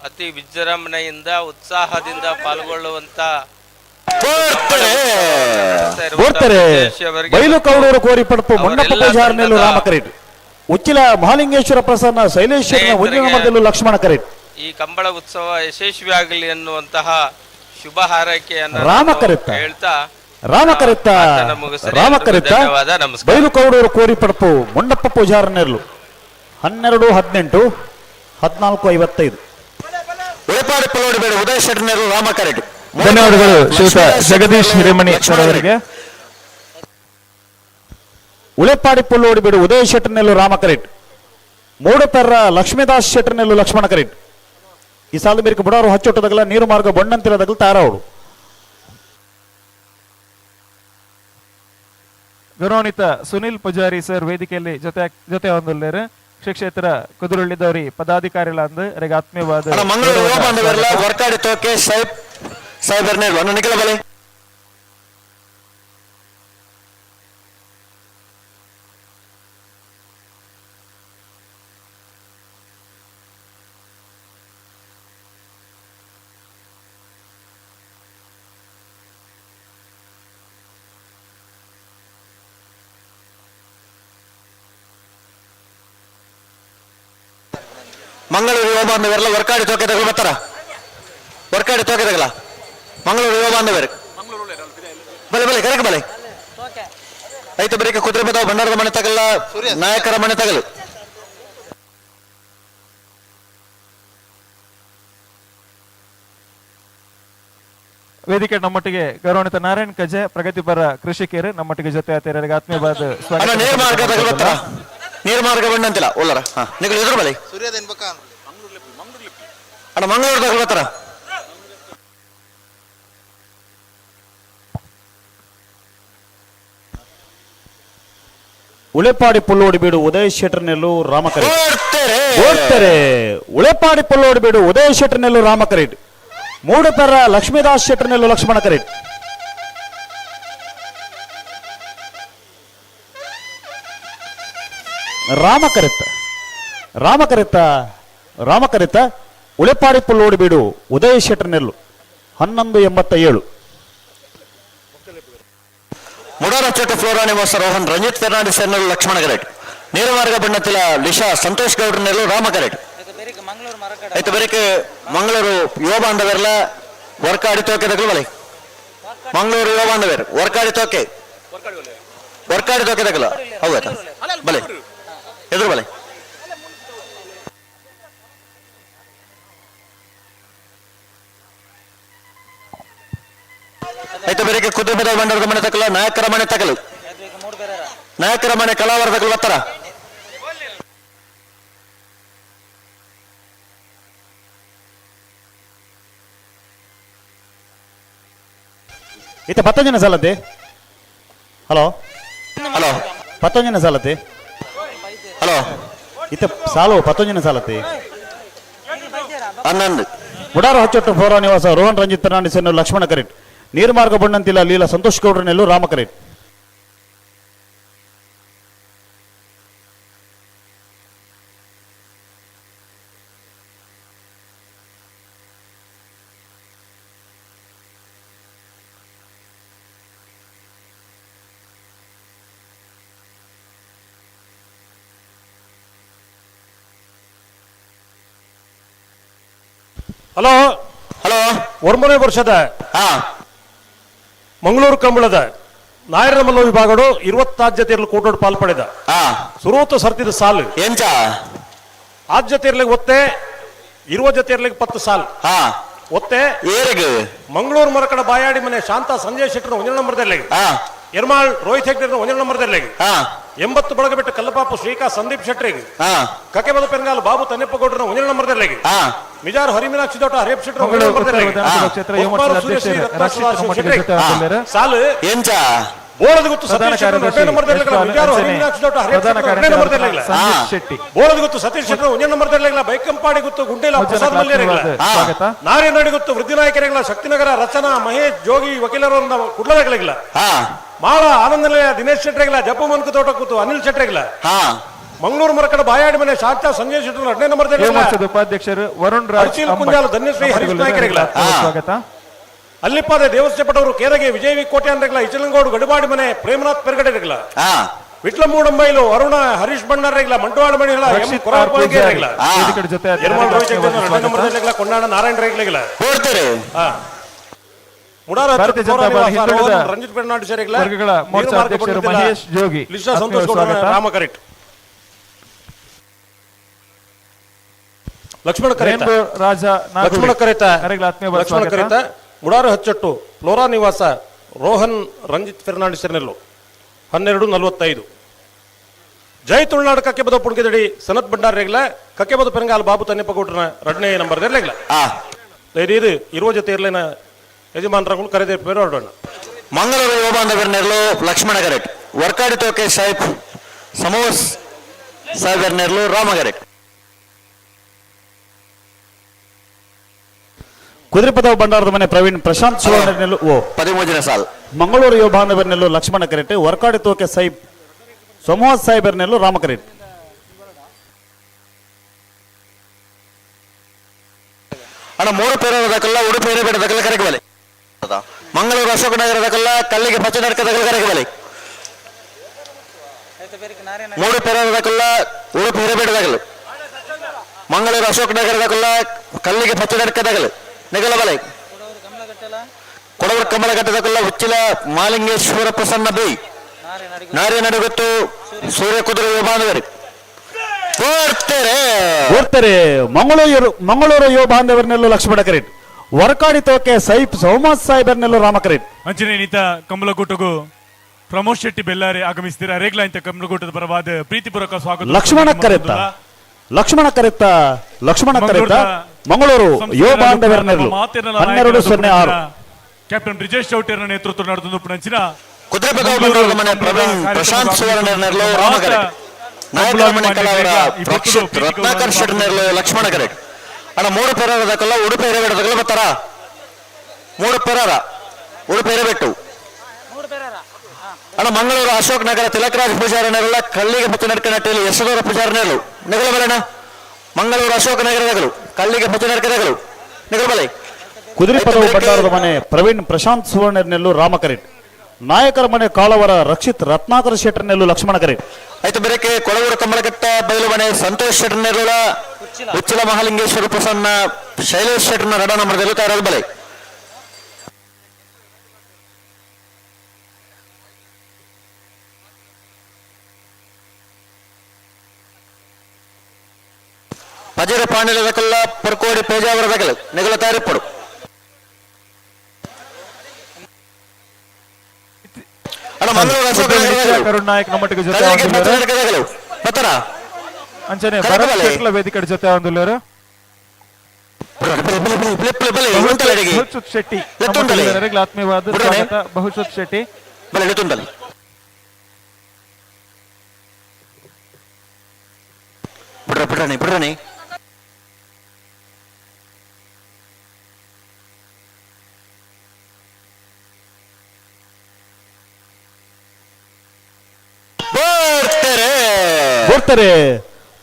ಅತಿ ವಿಜೃಂಭಣೆಯಿಂದ ಉತ್ಸಾಹದಿಂದ ಪಾಲ್ಗೊಳ್ಳುವಂತ ಬೈಲು ಕೌಡೂರು ಕೋರಿಪಡಪು ಮಂಡಪ ಪೂಜಾರ್ನೆಲ್ಲು ರಾಮಕರೇಟ್, ಉಚ್ಚಿಲ ಮಹಾಲಿಂಗೇಶ್ವರ ಪ್ರಸನ್ನ ಶೈಲೇಶ್ ಒಂದನೇ ನಂಬರ್ದಲ್ಲೂ ಲಕ್ಷ್ಮಣ ಕರೇಟ್. ಈ ಕಂಬಳ ಉತ್ಸವ ಯಶಸ್ವಿಯಾಗಲಿ ಅನ್ನುವಂತಹ ಶುಭ ಹಾರೈಕೆಯನ್ನು ಹೇಳ್ತಾ ರಾಮಕರೆತ್ತ ರಾಮಕರೆತ್ತ ಬೈಲು ಕೌಡೂರು ಕೋರಿಪಡಪು ಮಂಡಪ್ಪ ಪೂಜಾರನೆರ್ಲು 12 18 14 55. ಉದಯ ಶೆಟ್ಟರ್ನೆಲ್ಲು ರಾಮಕರೆಟ್. ಧನ್ಯವಾದಗಳು ಶ್ರೀಯುತ ಜಗದೀಶ್ ಹಿರೇಮಣಿ ಸರ್ ಅವರಿಗೆ. ಉಳೆಪಾಡಿ ಪುಲ್ಲೋಡಿಬೇಡು ಉದಯ ಶೆಟ್ಟರ್ನೆಲ್ಲು ರಾಮಕರೇಟ್, ಮೂಡಪೆರ್ರ ಲಕ್ಷ್ಮೀದಾಸ್ ಶೆಟ್ಟರ್ನೆಲ್ಲು ಲಕ್ಷ್ಮಣ ಕರೇಟ್. ಈ ಸಾಲದ ಮೇರೆಗೆ ಬುಡಾರು ಹಚ್ಚೊಟ್ಟದಗಲ ನೀರು ಮಾರ್ಗ ಬೊಣ್ಣಂತಿರದಗಲ ತಾರಾವಡು. ಗೌರವಾನ್ವಿತ ಸುನಿಲ್ ಪೂಜಾರಿ ಸರ್ ವೇದಿಕೆಯಲ್ಲಿ ಜೊತೆ ಜೊತೆ ಹೊಂದುಲ್ಲೇರು. ಶ್ರೀ ಕ್ಷೇತ್ರ ಕುದುರುಳ್ಳಿದವರಿ ಪದಾಧಿಕಾರಿಗಳಂದು ಆತ್ಮೀಯವಾದ ಮಂಗಳೂರು ಯುವ ಬಾಂಧವರೆಲ್ಲ ವರ್ಕಾಡಿ ತೋಕೆ ತಗಲು ಬರ್ತಾರ, ವರ್ಕಾಡಿ ತೋಕೆ ತಗಲ ಮಂಗಳೂರು ಯುವ ಬಾಂಧವರು ಬಲೆ ಬಲೆ ಕರೆಕ್ ಬಲೆ ಐತ ಬರೀಕ ಕುದುರೆ ಬದಾವ ಭಂಡಾರದ ಮನೆ ತಗಲ್ಲ, ನಾಯಕರ ಮನೆ ತಗಲು. ವೇದಿಕೆ ನಮ್ಮೊಟ್ಟಿಗೆ ಗೌರವಾನ್ವಿತ ನಾರಾಯಣ್ ಕಜೆ ಪ್ರಗತಿಪರ ಕೃಷಿಕರು ನಮ್ಮೊಟ್ಟಿಗೆ ಜೊತೆ ಆತರಿಗೆ ಆತ್ಮೀಯವಾದ ಸ್ವಾಗತ. ನೀರ್ಮಾರ್ಗ ತಗಲು ನೀರ್ಮಾರ್ಗ ಬಣ್ಣಂತಿಲ್ಲ ಒಲ್ಲರ ನಿಗಲು ಎದುರು ಬಲೆ ಅಣ್ಣ ಮಂಗಳೂರು ತಗಲು ಬರ್ತಾರ. ಉಳೆಪಾಡಿ ಪುಲ್ಲೋಡಿ ಬೀಡು ಉದಯ ಶೆಟ್ಟರ್ನೆಲ್ಲು ರಾಮಕರೇಟ್. ಓಡ್ತಾರೆ ಉಳೆಪಾಡಿ ಪುಲ್ಲೋಡಿ ಬೀಡು ಉದಯ ಶೆಟ್ಟರ್ನೆಲ್ಲು ರಾಮಕರೇಟ್, ಮೂಡಪೆರ್ರ ಲಕ್ಷ್ಮೀದಾಸ್ ಶೆಟ್ಟರ್ನೆಲ್ಲು ಲಕ್ಷ್ಮಣ ಕರೇಟ್. ರಾಮಕರೆತ್ತ ರಾಮಕರೆತ್ತ ರಾಮಕರೆತ್ತ ಉಳೆಪಾಡಿ ಪುಲ್ಲೋಡಿ ಬೀಡು ಉದಯ ಶೆಟ್ಟರ್ನೆಲ್ಲು 11 87. ಮುಡಾರ ಚೋಟ ಫ್ಲೋರಾ ನಿವಾಸ ರೋಹನ್ ರಂಜಿತ್ ಫೆರ್ನಾಂಡಿಸ್ ಎನ್ನೆಲ್ಲು ಲಕ್ಷ್ಮಣ ಕರೇಟ್. ನೀರುಮಾರ್ಗ ಬಣ್ಣತಿಲ ಲಿಶಾ ಸಂತೋಷ್ ಗೌಡ್ರನೆಲ್ಲು ರಾಮ ಕರೇಟ್. ಆಯ್ತು ಬರೀಕೆ ಮಂಗಳೂರು ಯುವ ಬಾಂಧವರೆಲ್ಲ ವರ್ಕಾಡಿ ತೋಕೆ ತಗಲು ಬಲೆ. ಮಂಗಳೂರು ಯುವ ಬಾಂಧವರು ವರ್ಕಾಡಿ ತೋಕೆ ವರ್ಕಾಡಿ ತೋಕೆ ತಗಲ ಹೌದಾ ಬಲೆ ಎದುರು ಬಲೆ. ಆಯ್ತು ಬೇರೆ ಕುದುರೆ ಬದ ಬಂಡಾರದ ಮನೆ ತಕಲ, ನಾಯಕರ ಮನೆ ತಕಲು, ನಾಯಕರ ಮನೆ ಕಲಾವರ ತಕಲು ಬರ್ತಾರ. ಇತ್ತ ಪತ್ತೊಂಜನ ಸಾಲತ್ತೆ. ಹಲೋ ಹಲೋ ಪತ್ತೊಂಜನ ಸಾಲತ್ತೆ. ಹಲೋ ಇತ್ತ ಸಾಲು ಪತ್ತೊಂಜನ ಸಾಲತ್ತೆ. 11. ಬುಡಾರ ಹಚ್ಚೊಟ್ಟು ಫೋರಾ ನಿವಾಸ ರೋಹನ್ ರಂಜಿತ್ ಫೆರ್ನಾಂಡಿಸ್ ಲಕ್ಷ್ಮಣ ಕರೇಟ್. ನೀರ್ಮಾರ್ಗ ಬಣ್ಣಂತಿಲ್ಲ ಲೀಲಾ ಸಂತೋಷ್ ಗೌಡ್ರನೆಲ್ಲು ರಾಮಕರೇಟ್. Hello hello 9ನೇ ವರ್ಷದ ಮಂಗಳೂರು ಕಂಬಳದ ನಾಯರ ಮಲ್ಲ ವಿಭಾಗಡು 20 ಜೊತೆಯಲ್ಲಿ ಕೂಟೋಡು ಪಾಲ್ ಪಡೆದ ಸುರೂತ ಸರ್ತಿದ ಸಾಲು ಎಂಚ ಆದ್ಯತೆ ಒತ್ತೆ 20 ಜೊತೆಯಲ್ಲಿ 10 ಸಾಲು ಒತ್ತೆ ಮಂಗಳೂರು ಮರಕಡ ಬಾಯಾಡಿ ಮನೆ ಶಾಂತ ಸಂಜಯ್ ಶೆಟ್ಟರ್ 1 ನಂಬರ್ದಲ್ಲಿ, ಎರ್ಮಾಳ್ ರೋಹಿತ್ ಹೆಗ್ಡೆ 1 ನಂಬರ್ದಲ್ಲಿ, 80 ಬಳಗಬೆಟ್ಟ ಕಲ್ಲಪಾಪು ಶ್ರೀಕಾ ಸಂದೀಪ್ ಶೆಟ್ಟರಿಗೆ, ಕಕೆಬದ ಪೆರಂಗಾಲ್ ಬಾಬು ತನ್ನೆಪ್ಪಗೌಡರ 1 ನಂಬರ್ದಲ್ಲಿ, ಮಿಜಾರ್ ಹರಿಮೀನಾಕ್ಷಿ ದೊಡ್ಡ ಹರೇಪ್ ಶೆಟ್ಟರ್ 1 ನಂಬರ್ದಲ್ಲಿ, ಸಾಲು ಬೋಳದ ಗೊತ್ತು ಸತೀಶ್ ಶೆಟ್ಟರ್ 2 ನಂಬರ್ದಲ್ಲಿ, ಮಿಜಾರ್ ಹರಿಮೀನಾಕ್ಷಿ ದೊಡ್ಡ ಹರೇಪ್ ಶೆಟ್ಟರ್ 2 ನಂಬರ್ದಲ್ಲಿ, ಬೋಳದ ಗೊತ್ತು ಸತೀಶ್ ಶೆಟ್ಟರ್ 1 ನಂಬರ್ದಲ್ಲಿ, ಬೈಕಂಪಾಡಿ ಗೊತ್ತು ಗುಂಡೇಲ ಪ್ರಸಾದ್ ಮಲ್ಯರಿಗಳ, ನಾರೇನಡಿ ಗೊತ್ತು ವೃದ್ಧಿನಾಯಕರಿಗಳ, ಶಕ್ತಿನಗರ ರಚನಾ ಮಹೇಶ್ ಜೋಗಿ ವಕೀಲರವರಿಂದ ಕುಡ್ಲದಾಗಲಿಲ್ಲ, ಮಾಳ ಆನಂದನಿಲಯ ದಿನೇಶ್ ಶೆಟ್ಟರಿಗಳ, ಜಪ್ಪು ಮನ್ಕು ತೋಟ ಕೂತು ಅನಿಲ್ ಶೆಟ್ಟರಿಗಳ, ಮಂಗಳೂರು ಮರಕಡ ಬಾಯಾಡಿ ಮನೆ ಶಾಂತ ಸಂಜಯ್ ಶೆಟ್ಟರ್ 2 ನಂಬರ್ದಲ್ಲಿ, ಉಪಾಧ್ಯಕ್ಷರು ವರುಣ್ ರಾಜ್ ಕುಂಜಾಲ ಧನ್ಯಶ್ರೀ ಹರೀಶ್ ನಾಯಕರಿಗಳ, ಅಲ್ಲಿಪ್ಪಾದ ದೇವಸ್ಥಾಪಟವರು ಕೇರಗೆ ವಿಜಯ ವಿ ಕೋಟೆ ಅಂದ್ರಗಳ, ಇಚಲಂಗೋಡು ಗಡಿಬಾಡಿ ಮನೆ ಪ್ರೇಮನಾಥ್ ಪೆರ್ಗಡೆಗಳ, ವಿಟ್ಲಮೂಡಂಬೈಲು ಅರುಣ ಹರೀಶ್ ಬಣ್ಣಾರಗಳ, ಮಂಟವಾಡ ಮಣಿಗಳ ಎಂ ಕೊರಗಳ, ಕೊಂಡಾಣ ನಾರಾಯಣ ರೇಗ್ಲಿಗಳ, ಮುಡಾರ ರಂಜಿತ್ ಬೆರ್ನಾಡ್ ಸೇರಿಗಳ, ಮಹೇಶ್ ಜೋಗಿ, ಸಂತೋಷ್ ರಾಮ ಕರೆಕ್ಟ್, ಲಕ್ಷ್ಮಣ ಕರೆತ, ರಾಜ ಲಕ್ಷ್ಮಣ ಕರೆತ, ಲಕ್ಷ್ಮಣ ಕರೆತ, ಮುಡಾರ ಹಚ್ಚಟ್ಟು ಫ್ಲೋರಾ ನಿವಾಸ ರೋಹನ್ ರಂಜಿತ್ ಫೆರ್ನಾಂಡಿಸ್ ನೆಲ್ಲು 12:45. ಜೈ ತುಳುನಾಡು ಕಕ್ಕೆಬದ ಪುಣ್ಕೆದಡಿ ಸನತ್ ಭಂಡಾರ್ ರೇಗ್ಲ, ಕಕ್ಕೆಬದ ಪೆರಂಗಾಲ್ ಬಾಬು ತನ್ನೆಪ್ಪಗೌಡ್ರನ 2ನೇ ನಂಬರ್ ರೇಗ್ಲ. ಇದು ಇರುವ ಜೊತೆ ಇರ್ಲೇನ ಯಜಮಾನರಗಳು ಕರೆದೇ ಪೇರು ಹೊರಡೋಣ. ಮಂಗಳೂರು ಯೋಬಾಂಧವರ್ನೆರ್ಲು ಲಕ್ಷ್ಮಣ ಗರೆಟ್, ವರ್ಕಾಡಿ ತೋಕೆ ಸಾಹೇಬ್ ಸಮೋಸ್ ಸಾಹೇಬರ್ನೆರ್ಲು ರಾಮ ಗರೆಟ್. ಕುದುರೆಪದವು ಭಂಡಾರದ ಮನೆ ಪ್ರವೀಣ್ ಪ್ರಶಾಂತ್ ಸುವರ್ಣನೆಲ್ಲು ಓ 13 ಸಾಲ್. ಮಂಗಳೂರು ಯುವ ಬಾಂಧವರ್ನೆಲ್ಲು ಲಕ್ಷ್ಮಣ ಕರೆಟ್, ವರ್ಕಾಡಿ ತೋಕೆ ಸಾಹಿಬ್ ಸಮೋಹ ಸಾಹೇಬರ್ನೆಲ್ಲು ರಾಮ ಕರೆಟ್. ಅಣ್ಣ 3 ಪೇರದಕಲ್ಲ ಉಡುಪಿ ಹಿರೇಬೇಟದಕಲ್ಲ ಕರೆಕಬಲೆ, ಮಂಗಳೂರು ಅಶೋಕನಗರದಕಲ್ಲ ಕಲ್ಲಿಗೆ ಪಚ್ಚನಡ್ಕದಕಲ್ಲ ಕರೆಕಬಲೆ, 3 ಪೇರದಕಲ್ಲ ಉಡುಪಿ ಹಿರೇಬೇಟದಕಲ್ಲ, ಮಂಗಳೂರು ಅಶೋಕನಗರದಕಲ್ಲ ಕಲ್ಲಿಗೆ ಪಚ್ಚನಡ್ಕದಕಲ್ಲ ನೆಗಲಬಲೆ, ಕೊಡವರ ಕಮಲಘಟ್ಟದಕಲ್ಲ ಉಚ್ಚಿಲ ಮಾಲಿಂಗೇಶ್ವರ ಪ್ರಸನ್ನ ಬಿ, ನಾರೇ ನಡುಗತ್ತು ಸೂರ್ಯ ಕುದುರೆ ಯುವ ಬಾಂಧವರು ಓಡ್ತಾರೆ. ಮಂಗಳೂರು ಯುವ ಬಾಂಧವರ್ನೆಲ್ಲೂ ಲಕ್ಷ್ಮಣ ಕರೆಟ್, ವರ್ಕಾಡಿ ತೋಕೆ ಸೈಫ್ ಸೋಮಸ್ ಸಾಹೇಬರ್ನೆಲ್ಲೂ ರಾಮ ಕರೆಟ್. ಅಂಚನೆ ನೀತ ಕಮಲಗೂಟಗೂ ಪ್ರಮೋದ್ ಶೆಟ್ಟಿ ಬೆಲ್ಲಾರಿ ಆಗಮಿಸ್ತೀರಾ ರೇಗ್ಲಾ ಇಂತ ಕಮಲಗೂಟದ ಪರವಾದ ಪ್ರೀತಿಪೂರ್ವಕ ಸ್ವಾಗತ. ಲಕ್ಷ್ಮಣ ಕರೆತ, ಲಕ್ಷ್ಮಣ ಕರೆತ, ಲಕ್ಷ್ಮಣ ಕರೆತ, ಮಂಗಳೂರು ಯುವ ಬಾಂಧವರ್ನೆಲ್ಲೂ 12:06. ಕ್ಯಾಪ್ಟನ್ ಬ್ರಿಜೇಶ್ ಚೌಟೇರ್ನ ನೇತೃತ್ವ ನಡೆದು ಪುಣಂಚಿನ ಪ್ರಶಾಂತ್ ಸುವರ್ಣರ್ನೆರ್ಲು ರಾಮ ಕರೆಟ್, ನಾಯಕರ ಮನೆ ಕಲಾವರ ರಕ್ಷಿತ್ ರತ್ನಾಕರ್ ಶೆಟ್ಟರ್ನೆರ್ಲು ಲಕ್ಷ್ಮಣ ಕರೆಟ್. ಅಣ್ಣ 3 ಪೇರದಕಲ್ಲ ಉಡುಪಿ ಹಿರೇಬೇಟದಕಲ್ಲ ಬರ್ತಾರ, 3 ಪೇರಾರ ಉಡುಪಿ ಹಿರೇಬೆಟ್ಟು. ಅಣ್ಣ ಮಂಗಳೂರು ಅಶೋಕ್ ನಗರ ತಿಲಕರಾಜ್ ಪೂಜಾರನೆಲ್ಲ ಕಲ್ಲಿಗೆ ಪಚ್ಚನಡ್ಕ ನಟ್ಟೆಯಲ್ಲಿ ಯಶೋಧರ ಪೂಜಾರನೆಲ್ಲು ನೆಗಲಬಲಣ್ಣ. ಮಂಗಳೂರು ಅಶೋಕ್ ನಗರದಗಳು ಕಲ್ಲಿಗೆ ಪಚ್ಚನಡ್ಕದಗಳು ನೆಗಲಬಲೆ. ಕುದುರೆಪದವು ಭಂಡಾರದ ಮನೆ ಪ್ರವೀಣ್ ಪ್ರಶಾಂತ್ ಸುವರ್ಣರ್ನೆಲ್ಲು ರಾಮ ಕರೆಟ್, ನಾಯಕರ ಮನೆ ಕಾಳವರ ರಕ್ಷಿತ್ ರತ್ನಾಕರ ಶೆಟ್ಟರ್ನೆಲ್ಲು ಲಕ್ಷ್ಮಣ ಕರೆಟ್. ಆಯ್ತು ಬೆರಕೆ ಕೊಳವೂರು ಕಮಲಘಟ್ಟ ಬಯಲು ಮನೆ ಸಂತೋಷ್ ಶೆಟ್ಟರ್ನೆಲ್ಲ ಉಚ್ಚಿಲ ಮಹಾಲಿಂಗೇಶ್ವರ ಪ್ರಸನ್ನ ಶೈಲೇಶ್ ಶೆಟ್ಟರ್ನ 2 ನಂಬರ್ದಲ್ಲಿ ತಯಾರಾದ ಬಲೆ. ಪಜರ ಪಾಂಡಲದಕಲ್ಲ ಪರ್ಕೋಡಿ ಪೇಜಾವರದಕಲ್ ನೆಗಲ ತಯಾರಿಪ್ಪಡು. ಕರುಣ್ ನಾಯಕ್ ನಮ್ಮೊಟ್ಟಿಗೆ ಜೊತೆ ಅಂಚನೆ ಭರತ್ ಶೆಟ್ಲ ವೇದಿಕೆ ಜೊತೆ ಹೊಂದುಳ್ಳರು ಬಹುಶುತ್ ಶೆಟ್ಟಿ ಆತ್ಮೀಯವಾದ ಸ್ವಾಗತ. ಬಹುಶುತ್ ಶೆಟ್ಟಿ ಬರ್ತಾರೆ.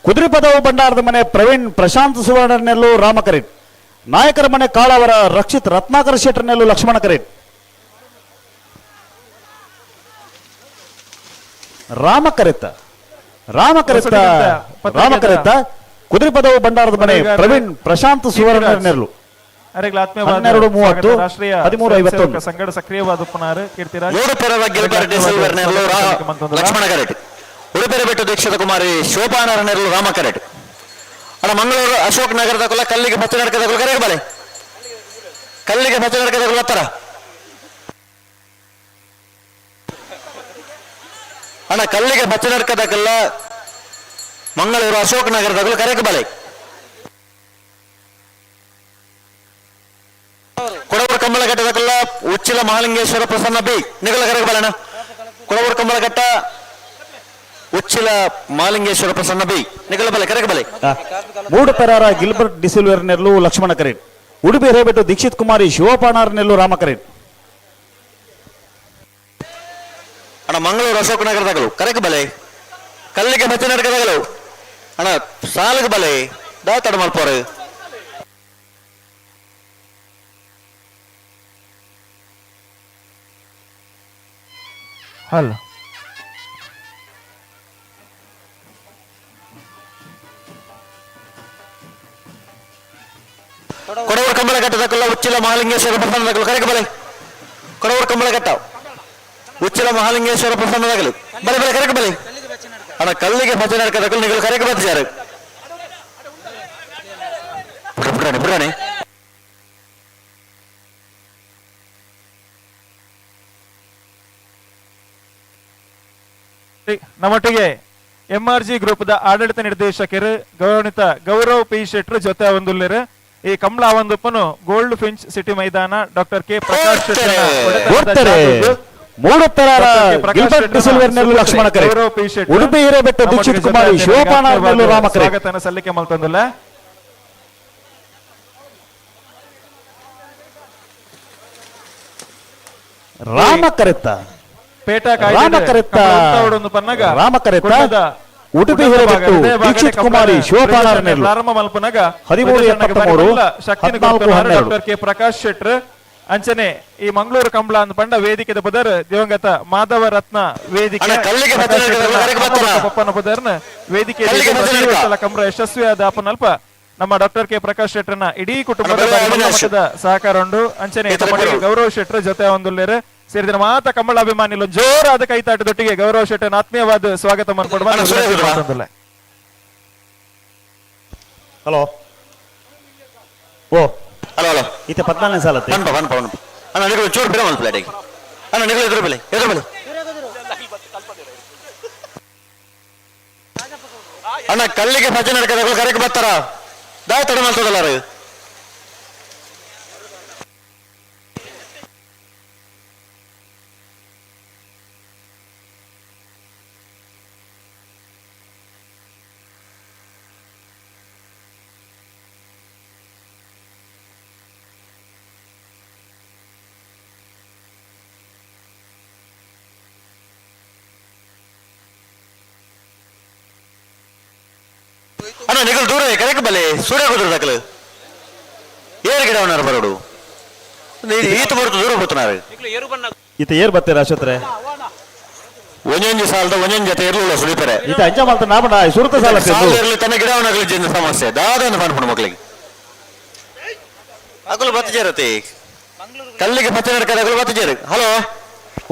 ಕುದುರೆಪದವು ಭಂಡಾರದ ಮನೆ ಪ್ರವೀಣ್ ಪ್ರಶಾಂತ್ ಸುವರ್ಣನೆಲ್ಲು ರಾಮ ಕರೆಟ್, ನಾಯಕರ ಮನೆ ಕಾಳವರ ರಕ್ಷಿತ್ ರತ್ನಾಕರ ಶೆಟ್ಟರ್ನೆಲ್ಲು ಲಕ್ಷ್ಮಣ ಕರೆಟ್. ರಾಮ ಕರೆತ, ರಾಮ ಕರೆತ, ರಾಮ ಕರೆತ, ಕುದುರೆಪದವು ಭಂಡಾರದ ಮನೆ ಪ್ರವೀಣ್ ಪ್ರಶಾಂತ್ ಸುವರ್ಣನೆಲ್ಲು. ಅರೆಗ್ಲ ಆತ್ಮೀಯವಾದ 12:30, ರಾಷ್ಟ್ರೀಯ 13:51. ಸಂಘದ ಸಕ್ರಿಯವಾದ ಪುನಾರು ಕೀರ್ತಿರಾಜ್. ಮೂಡುಪೆರರ ಗಿಲ್ಬರ್ಟ್ ಡಿಸಿಲ್ವರ್ ನೆರಳು ಲಕ್ಷ್ಮಣ ಕರೆಟ್. ಉಡುಪಿರ ಬೆಟ್ಟು ದೀಕ್ಷಿತ ಕುಮಾರಿ ಶೋಭಾನರ ನೆರಳು ರಾಮ ಕರೆಟ್. ಅಣ್ಣ ಮಂಗಳೂರು ಅಶೋಕ್ ನಗರದ ಕುಲ ಕಲ್ಲಿಗೆ ಪಚ್ಚನಡ್ಕದ ಕುಲ ಕರೆಗೆ ಬಲೆ. ಕಲ್ಲಿಗೆ ಪಚ್ಚನಡ್ಕದ ಕುಲ ಹತ್ತರ. ಅಣ್ಣ ಕಲ್ಲಿಗೆ ಪಚ್ಚನಡ್ಕದ ಕಲ್ಲ ಮಂಗಳೂರು ಅಶೋಕ್ ನಗರದ ಕುಲ ಕರೆಗೆ ಬಲೆ. ಕೊಡವೂರು ಕಂಬಳಘಟ್ಟದ ಕಲ್ಲ ಉಚ್ಚಿಲ ಮಹಾಲಿಂಗೇಶ್ವರ ಪ್ರಸನ್ನ ಬಿ ನಿಗಲ ಕರೆಗೆ ಬಲಣ್ಣ. ಕೊಡವೂರು ಕಂಬಳಘಟ್ಟ ಉಚ್ಚಿಲ ಮಹಾಲಿಂಗೇಶ್ವರ ಪ್ರಸನ್ನ ಬಿ ನಿಗಲ ಬಲೆ ಕರೆಗೆ ಬಲೆ. ಮೂಡುಪೆರಾರ ಗಿಲ್ಬರ್ಟ್ ಡಿಸಿಲ್ವರ್ ನೆರಳು ಲಕ್ಷ್ಮಣ ಕರೇಟ್. ಉಡುಪಿ ಹಿರೇಬೆಟ್ಟು ದೀಕ್ಷಿತ್ ಕುಮಾರಿ ಶಿವಪಾಣಾರ್ ನೆರಳು ರಾಮ ಕರೇಟ್. ಅಣ್ಣ ಮಂಗಳೂರು ಅಶೋಕ್ ನಗರದಾಗಲು ಕರೆಗೆ ಬಲೆ. ಕಲ್ಲಿಗೆ ಬಚ್ಚನಡ್ಕದಾಗಲು ಅಣ್ಣ ಸಾಲಗ ಬಲೆ ದಾ ತಡ ಮಲ್ಪೋರು. ಹಲೋ ಕೊಡವೂರು ಕಂಬಳಘಟ್ಟದ ಕುಲ್ಲ ಉಚ್ಚಿಲ ಮಹಾಲಿಂಗೇಶ್ವರ ಪ್ರಸನ್ನದಾಗಲು ಕರೆಗೆ ಬಲೆ. ಕೊಡವೂರು ಕಂಬಳಘಟ್ಟ ಉಚ್ಚಿಲ ಮಹಾಲಿಂಗೇಶ್ವರ ಪ್ರಸನ್ನದಾಗಲು ಬಲೆ ಬಲೆ ಕರೆಗೆ ಬಲೆ. ಅಣ್ಣ ಕಲ್ಲಿಗೆ ಭಜನಡ್ಕದ ಕುಲ್ಲ ನಿಗಲು ಕರೆಗೆ ಬತ್ತಿದ್ದಾರೆ. ಬಿಡಾಣೆ ಬಿಡಾಣೆ. ನಮ್ಮೊಟ್ಟಿಗೆ M R G group the ಆಡಳಿತ ನಿರ್ದೇಶಕರು ಗೌರವಾನ್ವಿತ ಗೌರವ್ ಪಿ ಶೆಟ್ರು ಜೊತೆ ಒಂದುಲ್ಲೆರು. ಈ ಕಮಲಾ ಒಂದುಪ್ಪನು ಗೋಲ್ಡ್ ಫಿಂಚ್ ಸಿಟಿ ಮೈದಾನ ಡಾಕ್ಟರ್ ಕೆ ಪ್ರಕಾಶ್ ಲಕ್ಷ್ಮಣ ಕರೆ. ಉಡುಪಿ ಹಿರೇಬೆಟ್ಟು ದೀಕ್ಷಿತ್ ಕುಮಾರಿ ಶಿವಪಾಣಾರ್ ನೆರಳು ರಾಮ ಕರೆ. ಸ್ವಾಗತನ ಸಲ್ಲಿಕೆ ಮಲ್ತೊಂದುಲ್ಲ. ರಾಮ ಕರೆತ್ತ ಪೇಟ ರಾಮ ಕರೆತ್ತ ಪನ್ನಗ ರಾಮ ಕರೆತ್ತ ಉಡುಪಿ ಹಿರೇಬೆಟ್ಟು ದೀಕ್ಷಿತ್ ಕುಮಾರಿ ಶಿವಪಾಣಾರ್ ನೆರಳು ಪ್ರಾರಂಭ ಮಲ್ಪನಗ 13:73 14:12. ಡಾಕ್ಟರ್ ಕೆ ಪ್ರಕಾಶ್ ಶೆಟ್ರ್ ಅಂಚನೆ ಈ ಮಂಗಳೂರು ಕಂಬಳ ಅಂದ್ ಪಂಡ ವೇದಿಕೆದ ಬದರ್ ದಿವಂಗತ ಮಾಧವ ರತ್ನ ವೇದಿಕೆ ಪಪ್ಪನ ಬದರ್ನ ವೇದಿಕೆ ಕಂಬಳ ಯಶಸ್ವಿಯಾದ ಅಪನಲ್ಪ ನಮ್ಮ ಡಾಕ್ಟರ್ ಕೆ ಪ್ರಕಾಶ್ ಶೆಟ್ಟರ್ನ ಇಡೀ ಕುಟುಂಬದ ಮಟ್ಟದ ಸಹಕಾರ ಉಂಡು. ಅಂಚನೆ ಗೌರವ್ ಶೆಟ್ಟರ್ ಜೊತೆ ಒಂದುಲ್ಲೇರು ಸೇರಿದ ಮಾತ ಕಂಬಳ ಅಭಿಮಾನಿಲು ಜೋರಾದ ಕೈತಾಟದೊಟ್ಟಿಗೆ ಗೌರವ್ ಶೆಟ್ಟರ್ನ ಆತ್ಮೀಯವಾದ ಸ್ವಾಗತ ಮಾಡ್ಕೊಡುವ. ಹಲೋ ಓ ಹಲೋ ಹಲೋ ಈತ 14ನೇ ಸಾಲ ಪನ್ಪ ಪನ್ಪ ಪನ್ಪ ಅಣ್ಣ ನಿಗಲು ಚೂರು ಬಿಡ ಒಂದು ಪ್ಲೇಟಿಗೆ. ಅಣ್ಣ ನಿಗಲು ಎದುರು ಬೆಲೆ ಎದುರು ಬೆಲೆ. ಅಣ್ಣ ಕಲ್ಲಿಗೆ ಭಜನೆ ನಡ್ಕದ ಕರೆಗೆ ಬರ್ತಾರ ದಾ ತಡ ಮಾಡ್ತದಲ್ಲ. ಅಣ್ಣ ನಿಗಲು ದೂರ ಕರೆಕ್ ಬಲೆ ಸೂರ್ಯ ಕುದುರೆ ದಾಖಲು ಏರು ಗಿಡ ಅವನಾರ ಬರೋಡು ಈತ ಬರುತ್ತ ದೂರ ಬರ್ತಾರ. ಈತ ಏರ್ ಬರ್ತೀರ ಅಶ್ವತ್ರೆ ಒಂದೊಂದು ಸಾಲದ ಒಂದೊಂದು ಜೊತೆ ಇರಲಿಲ್ಲ ಸುಳಿಪರೆ ಈತ ಅಂಜ ಮಾಡ್ತಾನೆ ನಾಬಣ್ಣ ಸುರುತ ಸಾಲ ಸಾಲ ಇರಲಿ ತನ್ನ ಗಿಡ ಅವನಾಗಲಿ ಜನ ಸಮಸ್ಯೆ ದಾದ ಪನ್ಪುಣ ಮಕ್ಕಳಿಗೆ ಅಗಲು ಬತ್ತಜೇರತಿ ಕಲ್ಲಿಗೆ ಪಚ್ಚ ಅಗಲು ಬತ್ತಜೇರು. ಹಲೋ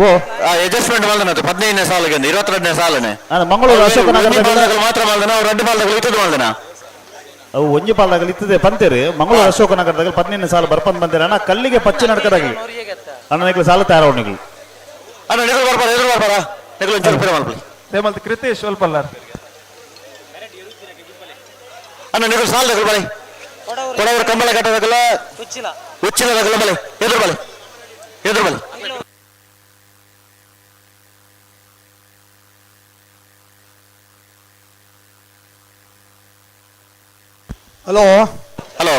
ಓ ಅಡ್ಜಸ್ಟ್ಮೆಂಟ್ ಮಾಡ್ದನ 15ನೇ ಸಾಲಿಗೆ 22ನೇ ಸಾಲನೆ ಮಂಗಳೂರು ಅಶೋಕ ನಗರ ಮಾತ್ರ ಮಾಡ್ದನ ಅವ್ರು ರೆಡ್ಡು ಪಾಲ್ದಾಗ ಇತ್ತದ ಮಾಡ್ದನ ಅವು ಒಂಜಿ ಪಾಲ್ದಾಗ ಇತ್ತದೆ ಪಂತೇರು ಮಂಗಳೂರು ಅಶೋಕ ನಗರದಾಗ 15ನೇ ಸಾಲ ಬರ್ಪಂದ್ ಬಂತೇರಿ ಅಣ್ಣ ಕಲ್ಲಿಗೆ ಪಚ್ಚ ನಡ್ಕದಾಗಲಿ ಅಣ್ಣ ನಿಗ್ಲು ಸಾಲ ತಯಾರ ನಿಗ್ಲು ಅಣ್ಣ ನಿಗ್ಲು ಬರ್ಬಾರ ಎದುರು ಬರ್ಬಾರ ನಿಗ್ಲು ಒಂಚೂರು ಪಿರ ಮಲ್ಪಲಿ ದೇಮಲ್ತ ಕೃತೇಶ್ ಸ್ವಲ್ಪ ಅಲ್ಲ ಅಣ್ಣ ನಿಗ್ಲು ಸಾಲ ತಗಲು ಬಳಿ ಕೊಡವರು ಕಂಬಳ ಕಟ್ಟದಾಗಲ್ಲ ಉಚ್ಚಿಲ ತಗಲು ಬಳಿ ಎದುರು ಬಳಿ ಎದುರು ಬಳಿ. ಹಲೋ ಹಲೋ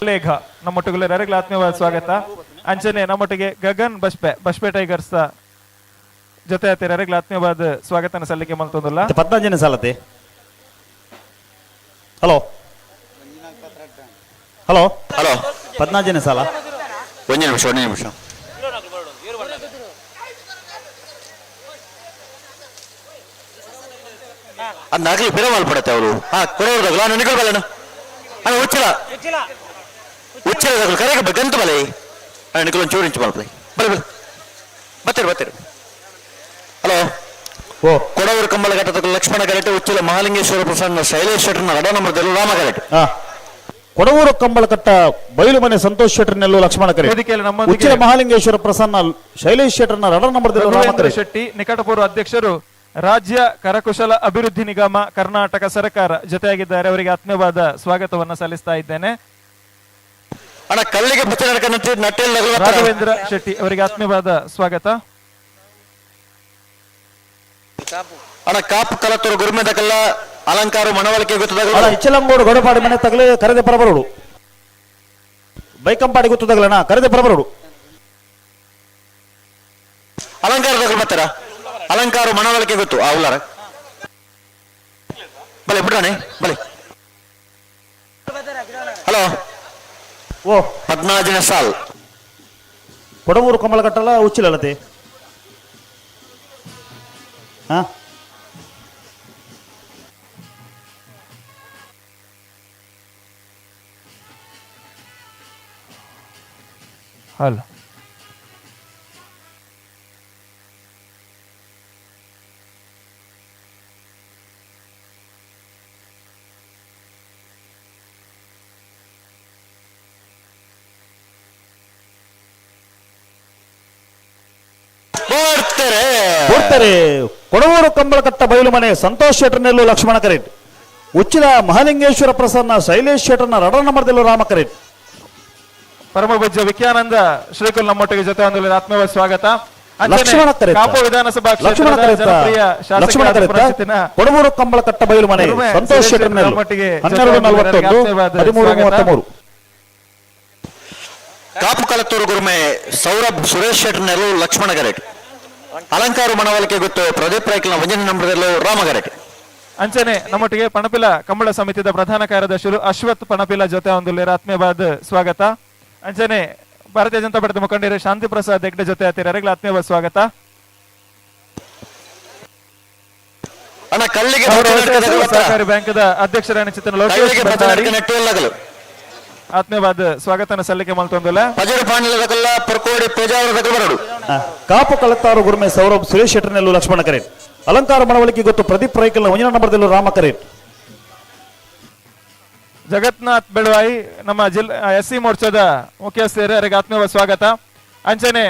ಲೇಖ ನಮ್ಮೊಟ್ಟಿಗೆ ನರೆಗಳ ಆತ್ಮೀಯವಾದ ಸ್ವಾಗತ. ಅಂಚನೆ ನಮ್ಮೊಟ್ಟಿಗೆ ಗಗನ್ ಬಸ್ಪೆ ಬಸ್ಪೆ ಟೈಗರ್ಸ್ ಜೊತೆ ಆತಿರರೆಗಳ ಆತ್ಮೀಯವಾದ ಸ್ವಾಗತನ ಸಲ್ಲಿಕೆ ಮಲ್ತೊಂದುಲ್ಲ. 14 ಜನ ಸಾಲತೆ. ಹಲೋ ಹಲೋ ಹಲೋ 14 ಜನ ಸಾಲ. ಒಂದು ನಿಮಿಷ ಒಂದು ನಿಮಿಷ. ಅದ್ ನಾಗಲಿ ಪಿರ ಮಲ್ಪಡತ್ತೆ ಅವರು. ಹಾ ಕೊಡೋರ್ದಾಗಲ್ಲ ನನಗೆ ಬಲ್ಲಣ್ಣ. ಅಣ್ಣ ಉಚ್ಚಿಲ ಉಚ್ಚಿಲದಕುಲು ಕರೆಗೆ ಗಂತು ಬಲೆ ನಿಕುಲು ಚೂರು ಇಂಚು ಮಲ್ಪಲೆ ಬಲೆ ಬಲೆ ಬತ್ತಿರು ಬತ್ತಿರು. ಹಲೋ ಓ ಕೊಡವೂರು ಕಂಬಳ ಘಟ್ಟದ ಲಕ್ಷ್ಮಣ ಕರೆಟ್ ಉಚ್ಚಿಲ ಮಹಾಲಿಂಗೇಶ್ವರ ಪ್ರಸನ್ನ ಶೈಲೇಶ್ ಶೆಟ್ಟರ್ನ ರಡ ನಂಬರ್ ರಾಮ ಕರೆಟ್. ಕೊಡವೂರು ಕಂಬಳಕಟ್ಟ ಬೈಲು ಮನೆ ಸಂತೋಷ್ ಶೆಟ್ಟರ್ನೆಲ್ಲು ಲಕ್ಷ್ಮಣ ಕರೆ. ಉಚ್ಚಿಲ ಮಹಾಲಿಂಗೇಶ್ವರ ಪ್ರಸನ್ನ ಶೈಲೇಶ್ ಶೆಟ್ಟರ್ನ ರಡ ನಂಬರ್ ರಾಮ ಕರೆ. ಶೆಟ್ಟಿ ನಿಕಟಪೂರ್ವ ಅಧ್ಯಕ್ಷರು ರಾಜ್ಯ ಕರಕುಶಲ ಅಭಿವೃದ್ಧಿ ನಿಗಮ ಕರ್ನಾಟಕ ಸರ್ಕಾರ ಜೊತೆಯಾಗಿದ್ದಾರೆ. ಅವರಿಗೆ ಆತ್ಮೀಯವಾದ ಸ್ವಾಗತವನ್ನು ಸಲ್ಲಿಸ್ತಾ ಇದ್ದೇನೆ. ರಾಘವೇಂದ್ರ ಶೆಟ್ಟಿ ಅವರಿಗೆ ಆತ್ಮೀಯವಾದ ಸ್ವಾಗತ. ಅಣ್ಣ ಕಾಪು ಕಲತೂರು ಗುರುಮೆದಕಲ್ಲ ಅಲಂಕಾರ ಮನವಳಿಕೆ ಗೊತ್ತದಾಗಲ್ಲ. ಇಚ್ಚಲಂಗೋಡು ಗಡಪಾಡಿ ಮನೆ ತಗಲಿ ಕರೆದೆ ಪರಬರೋಡು. ಬೈಕಂಪಾಡಿ ಗೊತ್ತದಾಗಲಣ್ಣ ಕರೆದೆ ಪರಬರೋಡು. ಅಲಂಕಾರ ಬರ್ತಾರ ಅಲಂಕಾರ ಮನವಳಿಕೆ ಗೊತ್ತು ಆ ಉಲ್ಲಾರ ಬಲೆ ಬಿಡೋಣ ಬಲೆ. ಹಲೋ ಓ 14ನೇ ಸಾಲ್ ಕೊಡವೂರು ಕಮಲಕಟ್ಟಲ್ಲ ಉಚ್ಚಿಲತೆ. ಹಾ ಹಲೋ ಕೊಡ್ತಾರೆ. ಕೊಡವೂರು ಕಂಬಳಕಟ್ಟ ಬಯಲು ಮನೆ ಸಂತೋಷ್ ಶೆಟ್ಟರ್ನೆಲ್ಲು ಲಕ್ಷ್ಮಣ ಕರೇಟ್. ಉಚ್ಚಿಲ ಮಹಾಲಿಂಗೇಶ್ವರ ಪ್ರಸನ್ನ ಶೈಲೇಶ್ ಶೆಟ್ಟರ್ನ ರಡ ನಂಬರ್ದಲ್ಲೂ ರಾಮ ಕರೇಟ್. ಪರಮಪೂಜ್ಯ ವಿಖ್ಯಾನಂದ ಶ್ರೀಕುಲ್ ನಮ್ಮೊಟ್ಟಿಗೆ ಜೊತೆ ಒಂದು ಆತ್ಮೀಯ ಸ್ವಾಗತ. ಲಕ್ಷ್ಮಣ ಕಾಪು ವಿಧಾನಸಭಾ ಲಕ್ಷ್ಮಣ ಕೊಡವೂರು ಕಂಬಳಕಟ್ಟ ಬಯಲು ಮನೆ ಸಂತೋಷ್ ಶೆಟ್ಟರ್ನೆಲ್ಲು 12:41 13:33. ಕಾಪು ಕಲತ್ತೂರು ಗುರುಮೆ ಸೌರಭ್ ಸುರೇಶ್ ಶೆಟ್ಟರ್ನೆಲ್ಲು ಲಕ್ಷ್ಮಣ ಗರೇಟ್. ಅಲಂಕಾರ ಮನವೊಲಿಕೆ ಗೊತ್ತು ಪ್ರದೀಪ್ ರೈಕ್ಲ ವಂಜನೆ ನಂಬರದಲ್ಲೂ ರಾಮ ಗರೇಟ್. ಅಂಚನೆ ನಮ್ಮೊಟ್ಟಿಗೆ ಪಣಪಿಲ ಕಂಬಳ ಸಮಿತಿಯ ಪ್ರಧಾನ ಕಾರ್ಯದರ್ಶಿರು ಅಶ್ವಥ್ ಪಣಪಿಲ ಜೊತೆ ಒಂದು ಆತ್ಮೀಯವಾದ ಸ್ವಾಗತ. ಅಂಚನೆ ಭಾರತೀಯ ಜನತಾ ಪಾರ್ಟಿ ಮುಖಂಡರು ಶಾಂತಿ ಪ್ರಸಾದ್ ಹೆಗ್ಡೆ ಜೊತೆ ಆತಿರರಿಗೆ ಆತ್ಮೀಯವಾದ ಸ್ವಾಗತ. ಸಹಕಾರಿ ಬ್ಯಾಂಕ್ದ ಅಧ್ಯಕ್ಷರಾದ ಚಿತ್ರ ಲೋಕೇಶ್ ಆತ್ಮೀಯವಾದ ಸ್ವಾಗತನ ಸಲ್ಲಿಕೆ ಮಲ್ತೊಂದುಲ್ಲ. ಕಾಪು ಕಳತ್ತಾರು ಗುರುಮೆ ಸೌರಭ್ ಸುರೇಶ್ ಶೆಟ್ಟರ್ನೆಲ್ಲು ಲಕ್ಷ್ಮಣ ಕರೇಟ್. ಅಲಂಕಾರ ಮನವೊಲಿಕೆ ಗೊತ್ತು ಪ್ರದೀಪ್ ರೈಕಲ್ನ ಒಂಜನ ನಂಬರ್ದಲ್ಲೂ ರಾಮ ಕರೇಟ್. ಜಗನ್ನಾಥ್ ಬೆಳವಾಯಿ ನಮ್ಮ ಜಿಲ್ಲಾ ಎಸ್ ಸಿ ಮೋರ್ಚಾದ ಮುಖ್ಯಸ್ಥರು ಅವರಿಗೆ ಆತ್ಮೀಯ ಸ್ವಾಗತ. ಅಂಚನೆ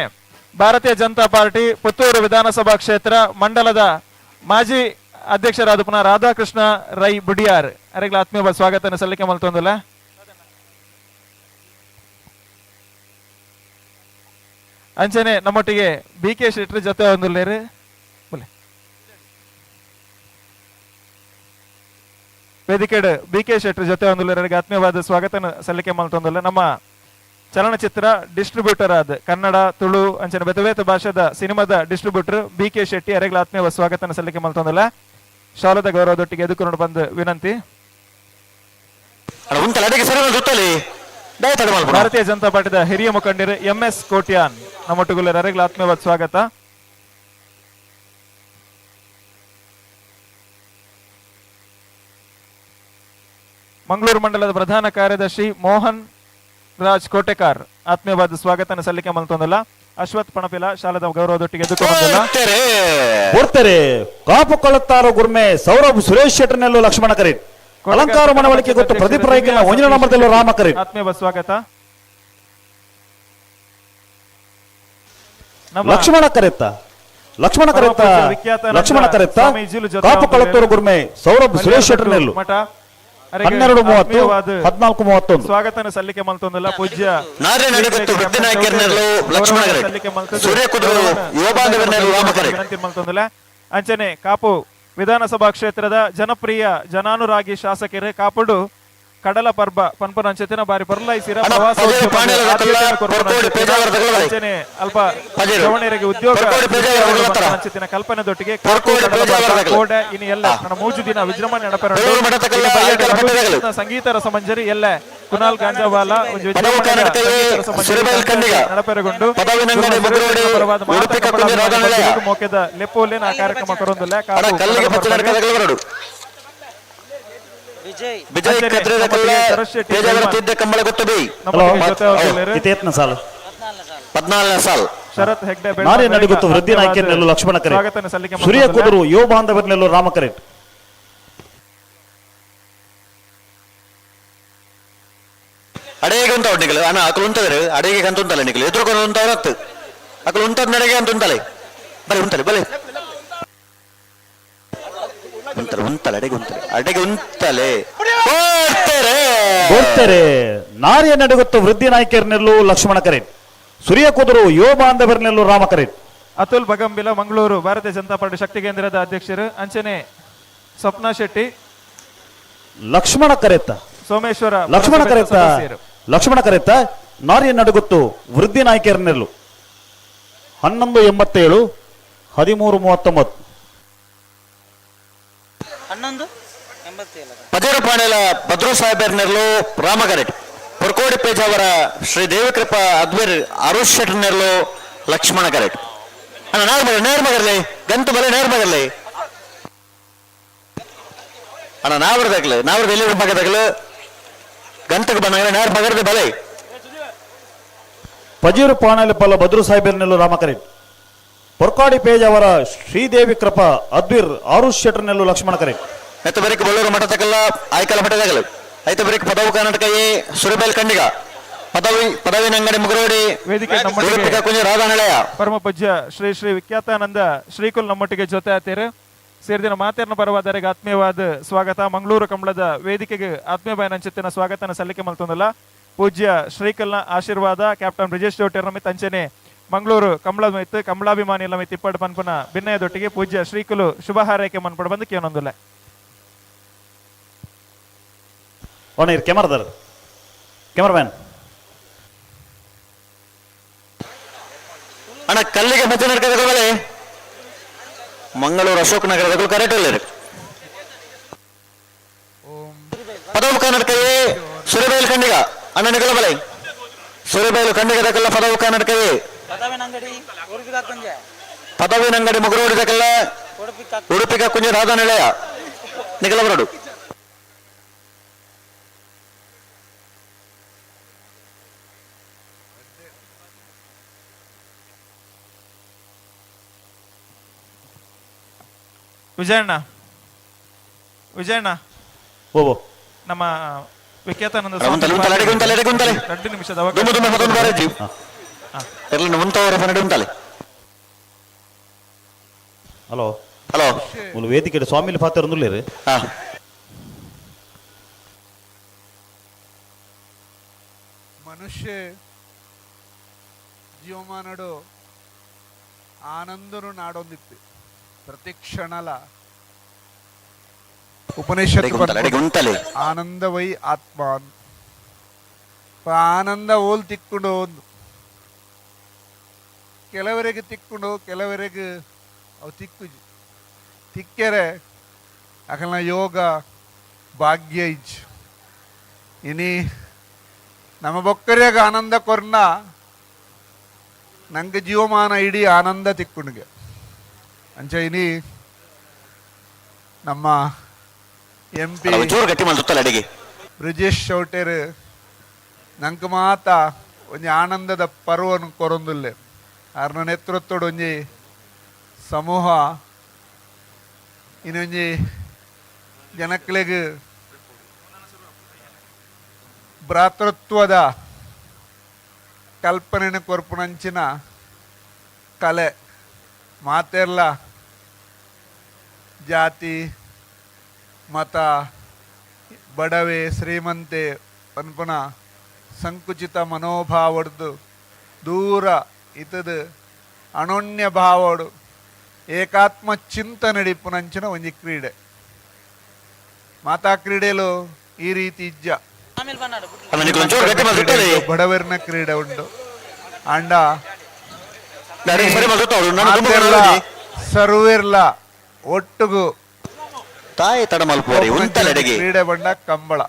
ಭಾರತೀಯ ಜನತಾ ಪಾರ್ಟಿ ಪುತ್ತೂರು ವಿಧಾನಸಭಾ ಕ್ಷೇತ್ರ ಮಂಡಲದ ಮಾಜಿ ಅಧ್ಯಕ್ಷರಾದ ಪುನಃ ರಾಧಾಕೃಷ್ಣ ರೈ ಬುಡಿಯಾರ್ ಅವರಿಗೆ ಆತ್ಮೀಯ ಸ್ವಾಗತ ಸಲ್ಲಿಕೆ ಮಲ್ತೊಂದುಲ್ಲ. ಅಂಚನೆ ನಮ್ಮೊಟ್ಟಿಗೆ ಬಿ ಕೆ ಶೆಟ್ಟರ್ ಜೊತೆ ಒಂದುಲ್ಲೇರು ವೇದಿಕೆಡ್ ಬಿ ಕೆ ಶೆಟ್ಟರ್ ಜೊತೆ ಒಂದುಲ್ಲೇರಿಗೆ ಆತ್ಮೀಯವಾದ ಸ್ವಾಗತ ಸಲ್ಲಿಕೆ ಮಲ್ತೊಂದುಲ್ಲ. ನಮ್ಮ ಚಲನಚಿತ್ರ ಡಿಸ್ಟ್ರಿಬ್ಯೂಟರ್ ಆದ ಕನ್ನಡ ತುಳು ಅಂಚನೆ ಬೇತೆ ಬೇತೆ ಭಾಷೆದ ಸಿನಿಮಾದ ಡಿಸ್ಟ್ರಿಬ್ಯೂಟರ್ ಬಿ ಕೆ ಶೆಟ್ಟಿ ಅರೆಗಳ ಆತ್ಮೀಯ ಸ್ವಾಗತನ ಸಲ್ಲಿಕೆ ಮಲ್ತೊಂದುಲ್ಲ. ಶಾಲದ ಗೌರವದೊಟ್ಟಿಗೆ ಎದುಕೊಂಡು ಬಂದು ವಿನಂತಿ. ಭಾರತೀಯ ಜನತಾ ಪಾರ್ಟಿದ ಹಿರಿಯ ಮುಖಂಡರು ಎಂ ಎಸ್ ಕೋಟ್ಯಾನ್ ನಮ್ಮೊಟ್ಟುಗುಲ್ಲರ ಅರೆಗಳ ಆತ್ಮೀಯವಾದ ಸ್ವಾಗತ. ಮಂಗಳೂರು ಮಂಡಲದ ಪ್ರಧಾನ ಕಾರ್ಯದರ್ಶಿ ಮೋಹನ್ ರಾಜ್ ಕೋಟೆಕಾರ್ ಆತ್ಮೀಯವಾದ ಸ್ವಾಗತನ ಸಲ್ಲಿಕೆ ಮಲ್ತೊಂದಲ್ಲ. ಅಶ್ವಥ್ ಪಣಪಿಲ ಶಾಲದ ಗೌರವದೊಟ್ಟಿಗೆ ಎದುಕೊಂಡಲ್ಲ. ಕೊಡ್ತಾರೆ. ಕಾಪು ಕಳತ್ತಾರು ಗುರ್ಮೆ ಸೌರಭ್ ಸುರೇಶ್ ಶೆಟ್ಟರ್ನೆಲ್ಲು ಲಕ್ಷ್ಮಣ ಕರೇಟ್. ಅಲಂಕಾರ ಮನವೊಲಿಕೆ ಗೊತ್ತು ಪ್ರದೀಪ್ ರೈಕಲ್ನ ಒಂಜನ ನಂಬರ್ದಲ್ಲೂ ರಾಮ ಕರೇಟ್. ಆತ್ಮೀಯ ಸ್ವಾಗತ. Lakshmana correct Lakshmana correct Lakshmana ಕರೆತ್ತ Kapu Kalathur Gurme Saurabh Suresh ಶೆಟ್ಟರ್ನೆಲ್ಲು 12:30 14:31. ಸ್ವಾಗತನ ಸಲ್ಲಿಕೆ ಮಲ್ತೊಂದಲ್ಲ ಪೂಜ್ಯ ಮಲ್ತೊಂದಲ್ಲ. ಅಂಚನೆ ಕಾಪು ವಿಧಾನಸಭಾ ಕ್ಷೇತ್ರದ ಜನಪ್ರಿಯ ಜನಾನುರಾಗಿ ಶಾಸಕರು ಕಾಪುಡು ಕಡಲ ಪರ್ಬ ಪನ್ಪನಂಚತಿನ ಬಾರಿ ಪೊರ್ಲೈಸಿರ ಪ್ರವಾಸೋದ್ಯಮ ಅಲ್ಪ ಜವಣರಿಗೆ ಉದ್ಯೋಗ ಅಂಚತಿನ ಕಲ್ಪನೆದೊಟ್ಟಿಗೆ ಕೋಡೆ ಇನ್ನು ಎಲ್ಲ ನನ್ನ ಮೂಜು ದಿನ ವಿಜೃಂಭಣೆ ನಡಪರ ಸಂಗೀತ ರಸಮಂಜರಿ ಎಲ್ಲ ಕುನಾಲ್ ಗಾಂಜಾವಾಲ ನಡಪೆರಗೊಂಡು ಮೋಕೆದ ಲೆಪ್ಪೋಲೆ ನಾ ಕಾರ್ಯಕ್ರಮ ಕರೊಂದುಲ್ಲ. ವಿಜಯ್ ಕದ್ರೆದಕಲ್ಲ ಪೇಜಾವರ ತೀರ್ಥ ಕಂಬಳ ಗೊತ್ತು ಬಿ. ಇತೇತ್ನ ಸಾಲು 14ನೇ ಸಾಲು. ಶರತ್ ಹೆಗ್ಡೆ ನಾರೇ ನಡುಗುತ್ತು ವೃದ್ಧಿ ನಾಯ್ಕರ್ನೆಲ್ಲು ಲಕ್ಷ್ಮಣ ಕರೆ. ಸೂರ್ಯ ಕುದುರು ಯುವ ಬಾಂಧವರ್ನೆಲ್ಲು ರಾಮ ಕರೆಟ್. ಅಡೇಗೆ ಉಂಟ ನಿಕಲು ಅಣ್ಣ ಅಕಲು ಉಂಟದರು ಅಡಿಗೆ ಅಂತ ಉಂಟಲ್ಲ ನಿಕಲು ಎದುರುಕೊಂಡು ಉಂಟವ್ರ ಹತ್ತು ಅಕಲು ಉಂಟದ ನಡೆಗೆ ಅಂತ ಉಂಟಲೆ ಬಲೆ ಉಂಟಲೆ ಬಲೆ ಉಂಟಲೆ ಉಂಟಲೆ ಅಡಿಗೆ ಉಂಟಲೆ ಅಡಿಗೆ ಉಂಟಲೆ ಬೋಡ್ತಾರೆ ಬೋಡ್ತಾರೆ. ನಾರಿಯ ನಡುಗುತ್ತು ವೃದ್ಧಿ ನಾಯ್ಕರ್ನೆಲ್ಲು ಲಕ್ಷ್ಮಣ ಕರೆ. ಸೂರ್ಯ ಕುದುರು ಯುವ ಬಾಂಧವರ್ನೆಲ್ಲು ರಾಮ ಕರೆ. ಅತುಲ್ ಬಗಂಬಿಲ ಮಂಗಳೂರು ಭಾರತೀಯ ಜನತಾ ಪಾರ್ಟಿ ಶಕ್ತಿ ಕೇಂದ್ರದ ಅಧ್ಯಕ್ಷರು ಅಂಚನೆ ಸ್ವಪ್ನ ಶೆಟ್ಟಿ ಲಕ್ಷ್ಮಣ ಕರೆತ್ತ ಸೋಮೇಶ್ವರ ಲಕ್ಷ್ಮಣ ಕರೆತ್ತ ಲಕ್ಷ್ಮಣ ಕರೆತ್ತ ನಾರಿಯ ನಡುಗುತ್ತು ವೃದ್ಧಿ ನಾಯ್ಕರ್ನೆಲ್ಲು 11:87 13:39. 11:87. ಪಜೇರು ಪಾಣೇಲ ಭದ್ರೂ ಸಾಹೇಬರ್ನೆಲ್ಲು ರಾಮಗರೆಟ್. ಪೊರ್ಕೋಡಿ ಪೇಜಾವರ ಶ್ರೀ ದೇವಿಕೃಪಾ ಅದ್ವಿರ್ ಅರುಷ್ ಶೆಟ್ಟರ್ನೆಲ್ಲು ಲಕ್ಷ್ಮಣ ಕರೆಟ್. ಅಣ್ಣ ನೇರ್ ನೇರ್ ಮಗರ್ಲಿ ಗಂತು ಬಲೆ ನೇರ್ ಮಗರ್ಲಿ ಅಣ್ಣ ನಾವರ್ದಾಗ್ಲು ನಾವರ್ದ ಎಲ್ಲಿ ಮಗದಾಗ್ಲು ಗಂತಕ್ಕೆ ಬಂದಾಗ ನೇರ್ ಮಗರ್ದ ಬಲೆ. ಪಜೀರು ಪಾಣೇಲ ಪಲ್ಲ ಭದ್ರೂ ಸಾಹೇಬರ್ನೆಲ್ಲು ರಾಮಕರೆಟ್. ಪೊರ್ಕಾಡಿ ಪೇಜ್ ಅವರ ಶ್ರೀದೇವಿ ಕೃಪಾ ಅದ್ವಿರ್ ಆರುಷ್ ಶೆಟ್ಟರ್ನೆಲ್ಲು ಲಕ್ಷ್ಮಣ ಕರೆಟ್. ಎತ್ತ ಬರೀಕ್ ಬಳ್ಳೂರು ಮಠದಕ್ಕೆಲ್ಲ ಆಯ್ಕಲ ಮಠದಾಗಲು ಐತ ಬರೀಕ್ ಪದವು ಕರ್ನಾಟಕ ಎ ಸುರಬೇಲ್ ಖಂಡಿಗ ಪದವಿ ಪದವಿನಂಗಡಿ ಮುಗರೋಡಿ ವೇದಿಕೆ ಕುಂಜ ರಾಧಾನಿಲಯ ಪರಮ ಪೂಜ್ಯ ಶ್ರೀ ಶ್ರೀ ವಿಖ್ಯಾತಾನಂದ ಶ್ರೀಕುಲ್ ನಮ್ಮೊಟ್ಟಿಗೆ ಜೊತೆ ಆತೀರು ಸೇರಿದಿನ ಮಾತೇರ್ನ ಪರವಾದರಿಗೆ ಆತ್ಮೀಯವಾದ ಸ್ವಾಗತ. ಮಂಗಳೂರು ಕಂಬಳದ ವೇದಿಕೆಗೆ ಆತ್ಮೀಯ ಬಾಯನಂಚಿತ್ತಿನ ಸ್ವಾಗತನ ಸಲ್ಲಿಕೆ ಮಲ್ತೊಂದಲ್ಲ ಪೂಜ್ಯ ಶ್ರೀಕಲ್ನ ಆಶೀರ್ವಾದ ಕ್ಯಾಪ್ಟನ್ ಬ್ರಿಜೇಶ್ ಚೌಟೇರ್ನ ಮಿತ್ ಅಂಚನೆ ಮಂಗಳೂರು ಕಮಲದ ಮಿತ್ತು ಕಮಲಾಭಿಮಾನಿ ಎಲ್ಲ ಮಿತ್ ಇಪ್ಪಡು ಪನ್ಪುನ ಭಿನ್ನಯದೊಟ್ಟಿಗೆ ಪೂಜ್ಯ ಶ್ರೀಕುಲು ಶುಭ ಹಾರೈಕೆ ಮನ್ಪಡು ಬಂದು ಕೇನೊಂದುಲ್ಲ. ಕ್ಯಾಮರಾದರ್ ಕ್ಯಾಮರಾಮ್ಯಾನ್ ಅಣ್ಣ ಕಲ್ಲಿಗೆ ಮಧ್ಯ ನಡ್ಕದಗಳೇ ಮಂಗಳೂರು ಅಶೋಕ್ ನಗರದಗಳು ಕರೆಕ್ಟ್ ಇಲ್ಲ ಪದವು ಕರ್ನಾಟಕವೇ ಸುರಬೈಲು ಖಂಡಿಗ ಅಣ್ಣ ನಿಗಲ ಬಲೆ ಸುರಬೈಲು ಖಂಡಿಗದಕ್ಕೆಲ್ಲ ಪದವು ಕರ್ನಾಟಕವೇ ಪದವಿನಂಗಡಿ ಮುಗುರೋಡಿದಕ್ಕೆಲ್ಲ ಉಡುಪಿಗ ಕುಂಜ ರಾಧಾನಿಲಯ ನಿಗಲಬರಡು. ವಿಜಯಣ್ಣ ವಿಜಯಣ್ಣ ಓ ನಮ್ಮ ವಿಖ್ಯಾತಾನಂದ 2 ನಿಮಿಷದ ಹಲೋ ಹಲೋ ಒಂದು ವೇದಿಕೆ ಸ್ವಾಮಿ ಪಾತ್ರ ಉಲ್ಲೇರು. ಮನುಷ್ಯ ಜೀವಮಾನಡು ಆನಂದನು ನಾಡೊಂದಿತ್ತು ಪ್ರತಿ ಕ್ಷಣಲ ಉಪನಿಷತ್ ಆನಂದವೈ ಆತ್ಮಾನ್ ಆನಂದ ಓಲ್ ತಿಕ್ಕೊಂಡು ಕೆಲವರಿಗೆ ತಿಕ್ಕೊಂಡು ಕೆಲವರಿಗೆ ಅವು ತಿಕ್ಕು ತಿಕ್ಕೆರೆ ಅಕಲ್ನ ಯೋಗ ಭಾಗ್ಯ ಇಜ್ ಇನಿ ನಮ್ಮ ಬೊಕ್ಕರಿಯಾಗ ಆನಂದ ಕೊರ್ನ ನಂಗೆ ಜೀವಮಾನ ಇಡೀ ಆನಂದ ತಿಕ್ಕುಣಿಗೆ ಅಂಚ ಇನಿ ನಮ್ಮ ಎಂ ಪಿ ಬ್ರಿಜೇಶ್ ಚೌಟೇರ್ ನಂಗೆ ಮಾತ ಒಂಜಿ ಆನಂದದ ಪರ್ವನು ಕೊರೊಂದುಲ್ಲೆ ಆರ್ನ ನೇತೃತ್ವಡ್ ಒಂಜಿ ಸಮೂಹ ಇನ್ನೊಂಜಿ ಜನಕ್ಲೆಗ್ ಭ್ರಾತೃತ್ವದ ಕಲ್ಪನೆನ ಕೊರ್ಪುನಂಚಿನ ಕಲೆ ಮಾತೆರ್ಲ ಜಾತಿ ಮತ ಬಡವೆ ಶ್ರೀಮಂತೆ ಪನ್ಪುನ ಸಂಕುಚಿತ ಮನೋಭಾವಡ್ದು ದೂರ ಇತದ ಅನೋನ್ಯ ಭಾವಡು ಏಕಾತ್ಮ ಚಿಂತನೆ ಒಂಜಿ ಕ್ರೀಡೆ ಮಾತಾ ಕ್ರೀಡೆಲು ಈ ರೀತಿ ಇಜ್ಜ ಬಡವರ್ನ ಕ್ರೀಡೆ ಉಂಟು ಅಂಡ ಸರ್ವೆರ್ಲ ಒಟ್ಟುಗು ತಾಯಿ ತಡಮಲ್ಪುವರಿ ಉಂತಲೆಡೆಗೆ ಕ್ರೀಡೆ ಬಂಡ ಕಂಬಳ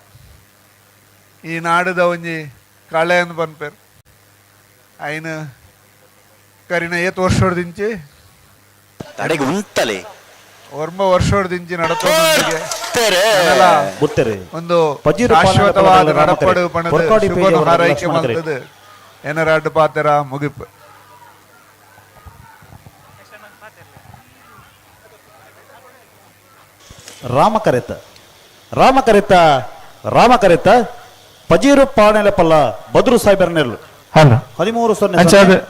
ಈ ನಾಡುದ ಒಂಜಿ ಕಳೆ ಅಂದ್ ಪನ್ಪೆರ್ ಐನ್ ಕರಿನ ಏತ್ ವರ್ಷದಿಂಚಿ ಅಡೆಗೆ ಉಂತಲೆ ಒರ್ಮ ವರ್ಷೋಡ್ದಿಂಚಿ ನಡಪೊಂದಿಗೆ ಒಂದು ಶಾಶ್ವತವಾದ ನಡಪಡು ಪಣದ ಶುಭನು ಹಾರೈಕೆ ಮಲ್ತದು ಏನರ ಪಾತ್ರ ಮುಗಿಪು. ರಾಮಕರೆತ ರಾಮಕರೆತ ರಾಮಕರೆತ ಪಜೀರು ಪಾಣೆಲೆ ಪಲ್ಲ ಬದ್ರು ಸಾಹೇಬರ್ನೆರ್ಲು ಹಲೋ 13:00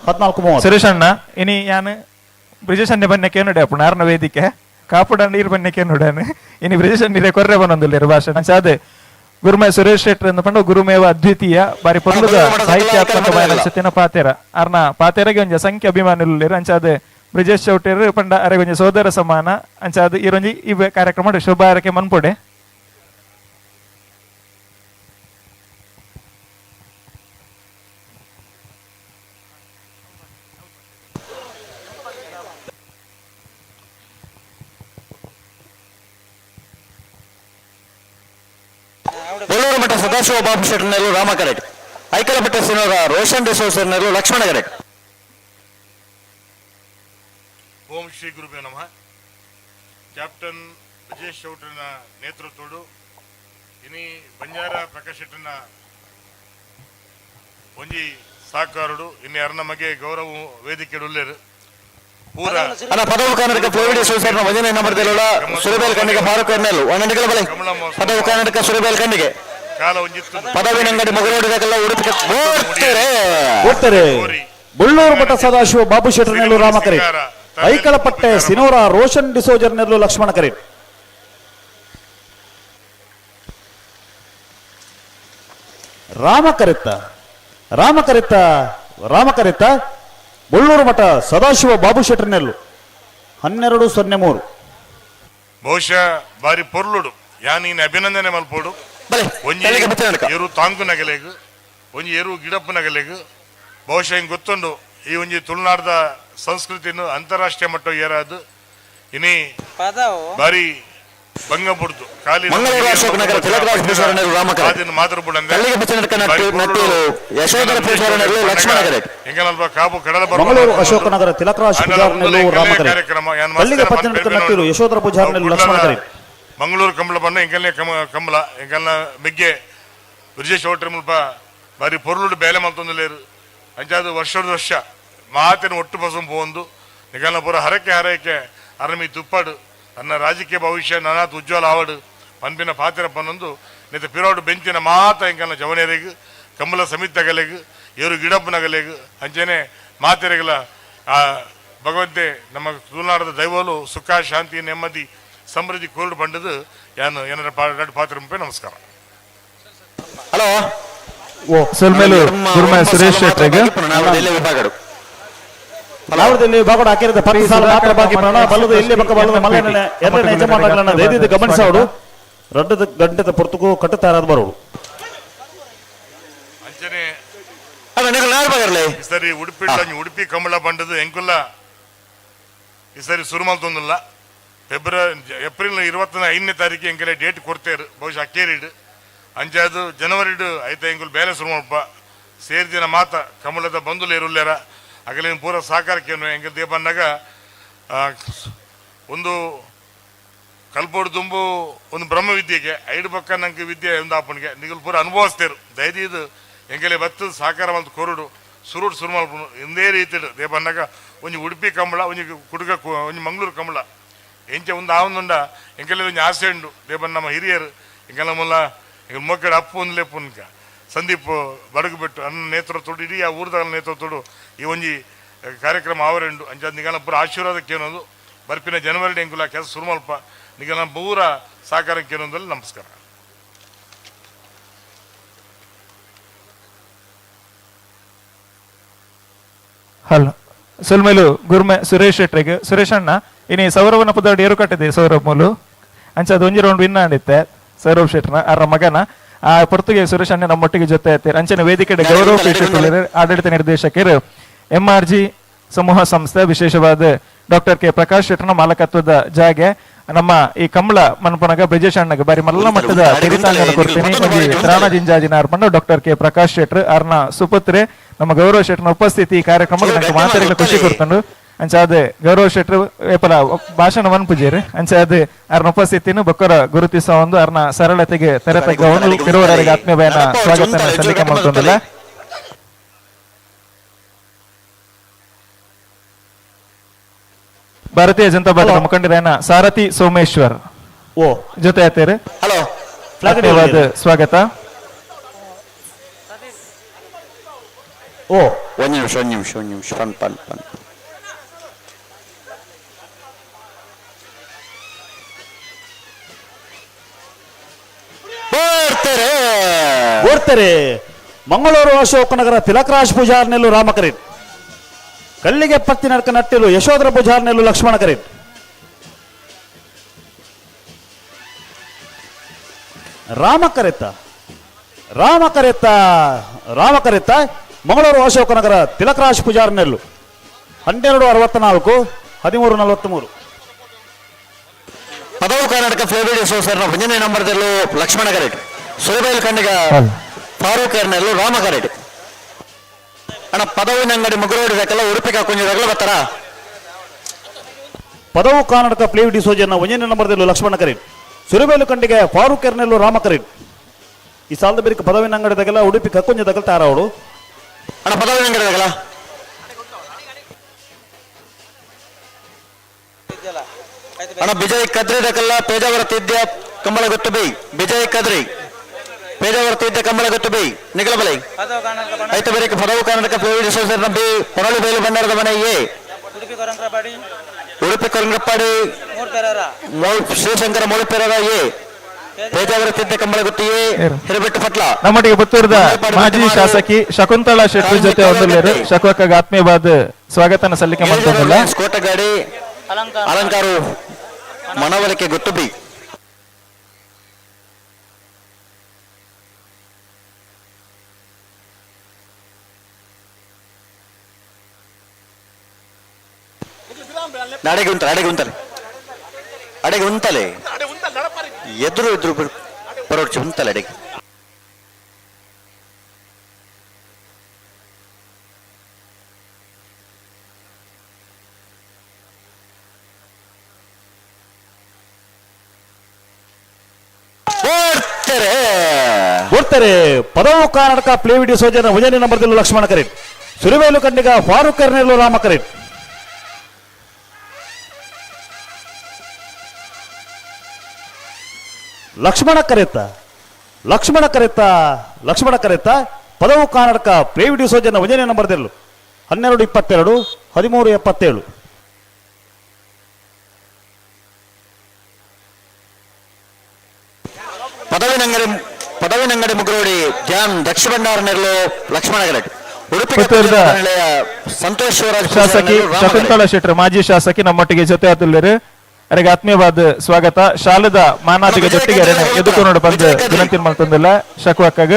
14:30. ಸುರೇಶ್ ಅಣ್ಣ ಇನಿ ಯಾನ್ ಬ್ರಿಜೇಶ್ ಅಣ್ಣೆ ಬನ್ನಕ್ಕೆ ನೋಡೆ ಅಪ್ಪು ನಾರ್ನ ವೇದಿಕೆ ಕಾಪುಡ ನೀರು ಬನ್ನಕ್ಕೆ ನೋಡಾನೆ ಇನಿ ಬ್ರಿಜೇಶ್ ಅಣ್ಣೆ ಕೊರ್ರೆ ಬನ್ನೊಂದುಲ್ಲೇರು ಭಾಷೆ ಅಂಚಾದೆ ಗುರುಮೆ ಸುರೇಶ್ ಶೆಟ್ಟರ್ ಎಂದು ಪಂಡ ಗುರುಮೇವ ಅದ್ವಿತೀಯ ಬಾರಿ ಪೊರ್ಲುದ ಸಾಹಿತ್ಯಾತ್ಮಕ ಬಾಯನ ಪಾತೇರ ಅರ್ನ ಪಾತೇರಗೆ ಒಂಜಿ ಅಸಂಖ್ಯ ಅಭಿಮಾನಿಲು ಅಂಚಾದೆ ಬ್ರಿಜೇಶ್ ಚೌಟೇರು ಪಂಡ ಅರೆ ಒಂಜಿ ಸೋದರ ಸಮಾನ ಅಂಚಾದ ಈರೊಂಜಿ ಈ ಕಾರ್ಯಕ್ರಮ ಶುಭ ಹಾರೈಕೆ ಮನ್ಪೊಡೆ. ಬೆಳ್ಳೂರು ಮಠ ಸದಾಶಿವ ಬಾಬು ಶೆಟ್ಟರ್ನಲ್ಲೂ ರಾಮ ಕರೆಟ್, ಐಕಲಪಟ್ಟ ಸಿನೋರ ರೋಷನ್ ಡಿಸೋಸರ್ನಲ್ಲೂ ಲಕ್ಷ್ಮಣ ಕರೆಟ್. ಓಂ ಶ್ರೀ ಗುರುಭ್ಯೋ ನಮಃ. ಕ್ಯಾಪ್ಟನ್ ಬ್ರಿಜೇಶ್ ಚೌಟನ ನೇತೃತ್ವಡು ಇನಿ ಬಂಜಾರ ಪ್ರಕಾಶ್ ಶೆಟ್ಟನ ಒಂಜಿ ಸಹಕಾರುಡು ಇನ್ನು ಅರ್ನ ಮಗೆ ಗೌರವ ವೇದಿಕೆ ಉಲ್ಲೇರು ಪೂರ ಪದವು ಕರ್ನಾಟಕ ಫ್ಲೋರಿಡ್ ಸೋಸರ್ನ ಒಂದನೇ ನಂಬರ್ ಸುರಬೇಲ್ ಖಂಡಿಗೆ ಫಾರೂಕ್ ಎರ್ನೆಲ್ ಒಂದನೇ ಬಲೆ ಪದವು ಕರ್ನಾಟಕ ಸುರಬೇಲ್ ಖಂಡಿಗೆ ಪದವಿನಂಗಡಿ ಮಗರೋಡಿದಾಗೆಲ್ಲ ಉಡುಪಿ ಓಡ್ತಾರೆ. ಬುಳ್ಳೂರು ಮಠ ಸದಾಶಿವ ಬಾಬು ಶೆಟ್ಟರ್ನೆಲ್ಲು ರಾಮ ಕರೆ, ಐಕಳಪಟ್ಟೆ ಸಿನೋರ ರೋಷನ್ ಡಿಸೋಜರ್ ನೆಲ್ಲು ಲಕ್ಷ್ಮಣ ಕರೆ. ರಾಮ ಕರೆತ್ತ ರಾಮ ಕರೆತ್ತ ರಾಮ ಕರೆತ್ತ ಬೊಳ್ಳೂರು ಮಠ ಸದಾಶಿವ ಬಾಬು ಶೆಟ್ಟರ್ನೆಲ್ಲು 12:03. ಬಹುಶಃ ಬಾರಿ ಪೊರ್ಲುಡು ಯಾನ್ ಅಭಿನಂದನೆ ಮಲ್ಪೋಡು. ಒಂಜಿ ಎರು ತಾಂಕು ನಗಲೇಗು ಒಂಜಿ ಎರು ಗಿಡಪ್ಪು ನಗಲೇಗು ಬಹುಶಃ ಹಿಂಗೆ ಗೊತ್ತುಂಡು ಈ ಒಂಜಿ ತುಳುನಾಡದ ಸಂಸ್ಕೃತಿಯನ್ನು ಅಂತಾರಾಷ್ಟ್ರೀಯ ಮಟ್ಟ ಏರಾದು ಇನಿ ಬಾರಿ ಭಂಗ ಬುಡ್ದು ಖಾಲಿ ಕಾಬು ಕಡಲ ಮಂಗಳೂರು ಅಶೋಕನಗರ ತಿಲಕರಾಜ್ ಪೂಜಾರ್ನೆಲ್ಲು ರಾಮಕರೆ, ಯಶೋಧರ ಪೂಜಾರ್ನೆಲ್ಲು ಲಕ್ಷ್ಮಣಕರೆ. ಮಂಗಳೂರು ಕಂಬಳ ಬಣ್ಣ ಎಂಕಲ್ನೇ ಕಂಬಳ ಎಂಕಲ್ನ ಮಿಗ್ಗೆ ಬ್ರಿಜೇಶ್ ಹೋಟ್ರಿ ಮುಲ್ಪ ಬಾರಿ ಪೊರ್ಲುಡು ಬೇಲೆ ಮಲ್ತೊಂದುಲ್ಲೇರು. ಅಂಚಾದ ವರ್ಷದ ವರ್ಷ ಮಾತಿನ ಒಟ್ಟು ಬಸಂ ಪೋಂದು ನಿಗಲ್ನ ಪೂರ ಹರಕೆ ಹರಕೆ ಅರಮಿ ತುಪ್ಪಾಡು ಅನ್ನ ರಾಜಕೀಯ ಭವಿಷ್ಯ ನಾನಾತ್ ಉಜ್ವಲ ಆವಡು ಪನ್ಪಿನ ಪಾತ್ರ ಪನ್ನೊಂದು ನಿತ ಪಿರೋಡು ಬೆಂಚಿನ ಮಾತ ಎಂಕಲ್ನ ಜವನೇರಿಗು ಕಂಬಳ ಸಮಿತಗಲೆಗು ಏರು ಗಿಡಪ್ಪನಗಲೆಗು ಅಂಚನೆ ಮಾತೆರೆಗಲ ಆ ಭಗವಂತೆ ನಮ್ಮ ತುಳುನಾಡದ ದೈವಲು ಸುಖ ಶಾಂತಿ ನೆಮ್ಮದಿ ಸಮೃದ್ಧಿ ಕೋಲ್ಡ್ ಬಂಡದು ಯಾನು ಏನಾರ ಪಾತ್ರ ನಮಸ್ಕಾರ. ಹಲೋ ಸೊಲ್ಮೇಲು ಗುರುಮ ಸುರೇಶ್ ಶೆಟ್ಟರ್ಗೆ ನಾವದಲ್ಲಿ ವಿಭಾಗ ಹಾಕಿರದ 10 ಸಾಲ ಮಾತ್ರ ಬಾಕಿ ಪ್ರಾಣ ಬಲ್ಲದ ಇಲ್ಲಿ ಪಕ್ಕ ಬಲ್ಲದ ಮಲ್ಲನ ಎರಡನೇ ಯಜಮಾನಗಳನ್ನ ದಯದಿದ್ದು ಗಮನಿಸೋಡು. 2 ಗಂಟೆದ ಪೊರ್ತುಕು ಕಟ್ಟುತ್ತಾರಾದ ಬರೋಡು. ಅಂಚನೆ ಈ ಸರಿ ಉಡುಪಿ ಉಡುಪಿ ಕಂಬಳ ಬಂಡದು ಎಂಕುಲ್ಲ ಈ ಸರಿ ಸುರುಮಲ್ ತೊಂದಿಲ್ಲ. ಫೆಬ್ರವರಿ ಏಪ್ರಿಲ್ 25ನೇ ತಾರೀಕು ಎಂಕಲೆ ಡೇಟ್ ಕೊಡ್ತೇರು ಬಹುಶಃ ಅಕ್ಕೇರಿಡು ಅಂಚಾದು ಜನವರಿಡು ಐತ ಎಂಕುಲ್ ಬೇಲೆ ಸುರುಮಲ್ಪ ಸೇರಿದಿನ ಮಾತ ಕಮಲದ ಬಂಧುಲು ಇರುಲ್ಲೇರ ಅಗಲಿನ ಪೂರ ಸಹಕಾರಕ್ಕೇನು ಎಂಕಲ್ ದೇಪನ್ನಾಗ ಒಂದು ಕಲ್ಪೋಡು ತುಂಬು ಒಂದು ಬ್ರಹ್ಮ ವಿದ್ಯೆಗೆ ಐಡು ಪಕ್ಕ ನಂಗೆ ವಿದ್ಯೆ ಒಂದು ಆಪಣಿಗೆ ನಿಗಲ್ ಪೂರ ಅನುಭವಿಸ್ತೇರು ದಯದೀದು ಎಂಕಲೆ ಬತ್ತು ಸಹಕಾರ ಮಲ್ತು ಕೊರುಡು ಸುರುಡು ಸುರುಮಲ್ಪುನು ಇಂದೇ ರೀತಿ ದೇಪನ್ನಾಗ ಒಂಜಿ ಉಡುಪಿ ಕಂಬಳ ಒಂಜಿ ಕುಡುಗ ಒಂಜಿ ಮಂಗಳೂರು ಕಂಬಳ ಎಂಚ ಒಂದು ಆವೊಂದುಂಡ ಎಂಕಲೆ ಒಂಜಿ ಆಸೆ ಉಂಡು ದೇಪನ್ನ ನಮ್ಮ ಹಿರಿಯರು ಎಂಕಲ ಮುಲ್ಲ ಎಂಕಲ್ ಮೋಕಡೆ ಅಪ್ಪು ಒಂದು ಲೆಪ್ಪುನ್ಕ ಸಂದೀಪ್ ಬಡಗು ಬಿಟ್ಟು ಅನ್ನ ನೇತೃತ್ವಡು ಇಡೀ ಆ ಊರ್ದ ನೇತೃತ್ವಡು ಈ ಒಂಜಿ ಕಾರ್ಯಕ್ರಮ ಆವರೆಂಡು ಅಂಚ ನಿಗಲ ಪೂರ ಆಶೀರ್ವಾದಕ್ಕೇನೋದು ಬರ್ಪಿನ ಜನವರಿ ಎಂಕುಲ ಕೆಲಸ ಸುರುಮಲ್ಪ ನಿಗಲ ಪೂರ ಸಹಕಾರಕ್ಕೇನೋದಲ್ಲಿ ನಮಸ್ಕಾರ. ಹಲೋ ಸೊಲ್ಮೇಲು ಗುರ್ಮೆ ಸುರೇಶ್ ಶೆಟ್ಟರಿಗೆ ಸುರೇಶ್ ಅಣ್ಣ ಇನಿ ಸೌರವನ ಪುದಾಡ್ ಏರು ಕಟ್ಟಿದೆ ಸೌರವ್ ಮೂಲು ಅಂಚ ಅದು ಒಂಜಿ ರೌಂಡ್ ವಿನ್ ಆಂಡಿತ್ತೆ ಸೌರವ್ ಶೆಟ್ಟರ್ನ ಅರ ಮಗನ ಆ ಪೊರ್ತುಗೆ ಸುರೇಶ್ ಅಣ್ಣ ನಮ್ಮೊಟ್ಟಿಗೆ ಜೊತೆ ಆಯ್ತಾರೆ. ಅಂಚನೆ ವೇದಿಕೆ ಗೌರವ ಆಡಳಿತ ನಿರ್ದೇಶಕರು ಎಂಆರ್ಜಿ ಸಮೂಹ ಸಂಸ್ಥೆ ವಿಶೇಷವಾದ ಡಾಕ್ಟರ್ ಕೆ ಪ್ರಕಾಶ್ ಶೆಟ್ಟರ್ನ ಮಾಲಕತ್ವದ ಜಾಗೆ ನಮ್ಮ ಈ ಕಮಲ ಮನ್ಪುನಗ ಬ್ರಿಜೇಶ್ ಅಣ್ಣಗ ಬಾರಿ ಮಲ್ಲ ಮಟ್ಟದ ತಿರಿತಾಂಗನ ಕೊಡ್ತೀನಿ ಒಂಜಿ ತ್ರಾಣ ಜಿಂಜಾಜಿನ ಅರ್ಪಣ ಡಾಕ್ಟರ್ ಕೆ ಪ್ರಕಾಶ್ ಶೆಟ್ಟರ್ ಅರ್ನ ಸುಪುತ್ರೆ ನಮ್ಮ ಗೌರವ ಶೆಟ್ಟರ್ನ ಉಪಸ್ಥಿತಿ ಈ ಕಾರ್ಯಕ್ರಮಕ್ಕೆ ನಂಗೆ ಮಾತಾಡಲಿಕ್ಕೆ ಖುಷಿ ಕೊಡ್ತಂಡು. ಅಂಚಾದ ಗೌರವ್ ಶೆಟ್ರು ಏಪಲ ಭಾಷಣ ಮನ್ಪುಜೇರು ಅಂಚಾದ ಅರ್ನ ಉಪಸ್ಥಿತಿನ ಬೊಕ್ಕರ ಗುರುತಿಸ ಒಂದು ಅರ್ನ ಸರಳತೆಗೆ ತೆರೆತಗ್ಗ ಒಂದು ತಿರುವರರಿಗೆ ಆತ್ಮೀಯ ಬಯನ ಸ್ವಾಗತ ಸಲ್ಲಿಕೆ ಮಾಡ್ತೊಂದಿಲ್ಲ. ಭಾರತೀಯ ಜನತಾ ಪಾರ್ಟಿ ಮುಖಂಡರಾಯನ ಸಾರಥಿ ಸೋಮೇಶ್ವರ್ ಓ ಜೊತೆ ಆತೇರು ಹಲೋ ಸ್ವಾಗತ. ಓ ಒಂದು ನಿಮಿಷ ಒಂದು ನಿಮಿಷ ಒಂದು ನಿಮಿಷ ಪನ್ ಪನ್ ಪನ್ ಬರ್ತಾರೆ ಬರ್ತಾರೆ. ಮಂಗಳೂರು ಅಶೋಕನಗರ ತಿಲಕರಾಜ್ ಪೂಜಾರ್ನೆಲ್ಲು ರಾಮಕರಿನ್, ಕಲ್ಲಿಗೆ ಪತ್ತಿ ನಡ್ಕ ನಟ್ಟಿಲು ಯಶೋಧರ ಪೂಜಾರ್ನೆಲ್ಲು ಲಕ್ಷ್ಮಣ ಕರಿನ್. ರಾಮಕರೆತ್ತ ರಾಮಕರೆತ್ತ ರಾಮಕರೆತ್ತ ಮಂಗಳೂರು ಅಶೋಕನಗರ ತಿಲಕರಾಜ್ ಪೂಜಾರ್ನೆಲ್ಲು 12:64 13:43. ಪದವು ಕರ್ನಾಟಕ ಫ್ಲೇವಿಡ್ ಸೋಸರ್ನ ಒಂದನೇ ನಂಬರ್ದಲ್ಲೂ ಲಕ್ಷ್ಮಣ ಕರೆಟ್, ಸುರಬೈಲ್ ಖಂಡಿಗ ಫಾರೂಕ್ ಎರ್ನೆಲ್ಲು ರಾಮ ಕರೆಟ್. ಅಣ್ಣ ಪದವಿನ ಅಂಗಡಿ ಮುಗುರೋಡಿದಕ್ಕೆಲ್ಲ ಉಡುಪಿ ಕೊಂಜದಕ್ಕೆಲ್ಲ ಬರ್ತಾರ. ಪದವು ಕರ್ನಾಟಕ ಪ್ಲೇವಿಡ್ ಸೋಜನ್ನ ಒಂದನೇ ನಂಬರ್ದಲ್ಲೂ ಲಕ್ಷ್ಮಣ ಕರೀನ್, ಸುರಬೇಲು ಖಂಡಿಗೆ ಫಾರೂಕ್ ಎರ್ನೆಲ್ಲು ರಾಮ ಕರೀನ್. ಈ ಸಾಲದ ಬೇರೆ ಪದವಿನ ಅಂಗಡಿದಾಗೆಲ್ಲ ಉಡುಪಿ ಕಕ್ಕೊಂಜದಾಗಲ್ಲ ತಾರ ಅವಳು. ಅಣ್ಣ ಪದವಿನ ಅಂಗಡಿದಾಗಲ್ಲ ಅಣ್ಣ ವಿಜಯ್ ಕದ್ರಿ ದಕಲ್ಲ ಪೇಜಾವರ ತಿದ್ಯ ಕಂಬಳ ಗೊತ್ತು ಬೈ. ವಿಜಯ್ ಕದ್ರಿ ಪೇಜಾವರ ತಿದ್ಯ ಕಂಬಳ ಗೊತ್ತು ಬೈ ನಿಗಲಬಲೈ ಐತ ಬೇರೆ ಪದವು ಕರ್ನಾಟಕ ಪ್ಲೇವಿಡ್ ಅಸೋಸಿಯೇಷನ್ ಬಿ ಪೊರಳು ಬೇಲು ಭಂಡಾರದ ಮನೆ ಎ ಉಡುಪಿ ಕೊರಂಗಪ್ಪಾಡಿ ಶ್ರೀಶಂಕರ ಮೂಡುಪೆರರ ಎ ಪೇಜಾವರ ತಿದ್ದ ಕಂಬಳ ಗೊತ್ತು ಎ ಹಿರಬೆಟ್ಟು ಪಟ್ಲ. ನಮ್ಮೊಟ್ಟಿಗೆ ಪುತ್ತೂರದ ಮಾಜಿ ಶಾಸಕಿ ಶಕುಂತಳಾ ಶೆಟ್ಟಿ ಜೊತೆ ಒಂದು ಶಕುವಕ್ಕಾಗ ಆತ್ಮೀಯವಾದ ಸ್ವಾಗತನ ಸಲ್ಲಿಕೆ ಮಾಡ್ತೊಂದಿಲ್ಲ. ಕೋಟಗಾಡಿ ಅಲಂಕಾರ ಮನವೊಲಿಕೆ ಗೊತ್ತು ಬಿ. ಅಡೆಗೆ ಉಂಟಲೆ ಅಡೆಗೆ ಉಂಟಲೆ ಅಡೆಗೆ ಉಂಟಲೆ ಎದುರು ಎದುರು ಬರೋಡ್ಚಿ ಉಂಟಲೆ ಅಡೆಗೆ. ಬರ್ತಾರೆ. ಪದವು ಕರ್ನಾಟಕ ಪ್ಲೇವಿಡ್ ಸೋಜನ ಒಂದನೇ ನಂಬರ್ದಲ್ಲೂ ಲಕ್ಷ್ಮಣ ಕರೀನ್, ಸುರಿವೇಲು ಖಂಡಿಗ ಫಾರೂಕ್ ಎರ್ನೆಲ್ಲು ರಾಮ ಕರೀನ್. ಲಕ್ಷ್ಮಣ ಕರೆತ್ತ ಲಕ್ಷ್ಮಣ ಕರೆತ್ತ ಲಕ್ಷ್ಮಣ ಕರೆತ್ತ ಪದವು ಕರ್ನಾಟಕ ಪ್ಲೇವಿಡ್ ಸೋಜನ ಒಂದನೇ ನಂಬರ್ದಲ್ಲೂ 12:22 13:77. ಪದವಿನಂಗಡಿ ಮುಗ್ರೋಡಿ ಜಾನ್ ದಕ್ಷ ಭಂಡಾರ ನೆರಳು ಲಕ್ಷ್ಮಣ ಗರಟ್. ಉಡುಪಿ ಸಂತೋಷ್ ಶಾಸಕಿ ಶಕುಂತಳಾ ಶೆಟ್ಟರ್ ಮಾಜಿ ಶಾಸಕಿ ನಮ್ಮೊಟ್ಟಿಗೆ ಜೊತೆ ಆತುಲ್ಲರು ಅವರಿಗೆ ಆತ್ಮೀಯವಾದ ಸ್ವಾಗತ. ಶಾಲದ ಮಾನಾದಿಗ ಜೊತೆಗೆ ಎದುಕೊಂಡು ಬಂದು ವಿನಂತಿ ಮಾಡ್ತಂದಿಲ್ಲ ಶಕುವಕ್ಕಾಗ.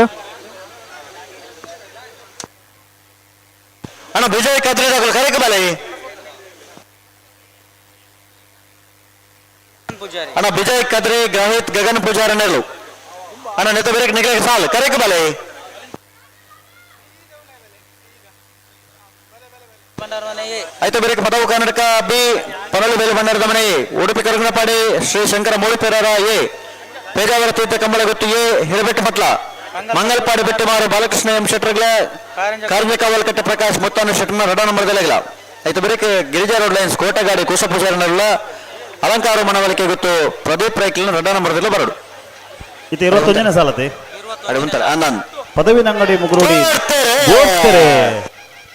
ಅಣ್ಣ ವಿಜಯ್ ಕದ್ರಿ ಕರೆಕ ಬಲೆ ಅಣ್ಣ ವಿಜಯ್ ಕದ್ರಿ ಗ್ರಹಿತ್ ಗಗನ್ ಪೂಜಾರಿ ನೆರಳು ಅಣ್ಣ ನೆತ ಬೇರೆ ನಿಗಲ ಸಾಲು ಕರೆಕ ಬಲೆ. ಆಯ್ತು ಬೇರೆ ಪದವು ಕರ್ನಾಟಕ ಬಿ ಪರಳು ಬೇಲು ಭಂಡಾರದ ಮನೆ ಉಡುಪಿ ಕರುಗುಣಪಾಡಿ ಶ್ರೀ ಶಂಕರ ಮೂಡುಪೆರರ ಎ ಪೇಜಾವರ ತೀರ್ಥ ಕಂಬಳ ಗೊತ್ತು ಎ ಹಿರಬೆಟ್ಟು ಪಟ್ಲ ಮಂಗಲ್ಪಾಡಿ ಬೆಟ್ಟಮಾರು ಬಾಲಕೃಷ್ಣ ಎಂ ಶೆಟ್ಟರ್ಗಳ ಕಾರ್ಮಿಕ ಪ್ರಕಾಶ್ ಮುತ್ತಾನು ಶೆಟ್ಟರ್ನ ರಡ ನಂಬರ್ದಲ್ಲ. ಆಯ್ತು ಬೇರೆ ಗಿರಿಜಾ ರೋಡ್ ಲೈನ್ಸ್ ಕೋಟಗಾಡಿ ಕುಶ ಪೂಜಾರನೆಲ್ಲ ಅಲಂಕಾರ ಮನವೊಲಿಕೆ ಗೊತ್ತು ಪ್ರದೀಪ್ ರೈಕ್ಲಿನ ರಡ ನಂಬರ್ದಲ್ಲ ಬರಡು. ಇದು 21ನೇ ಸಾಲತೆ ಪದವಿನಂಗಡಿ ಮುಗುರೋಡಿ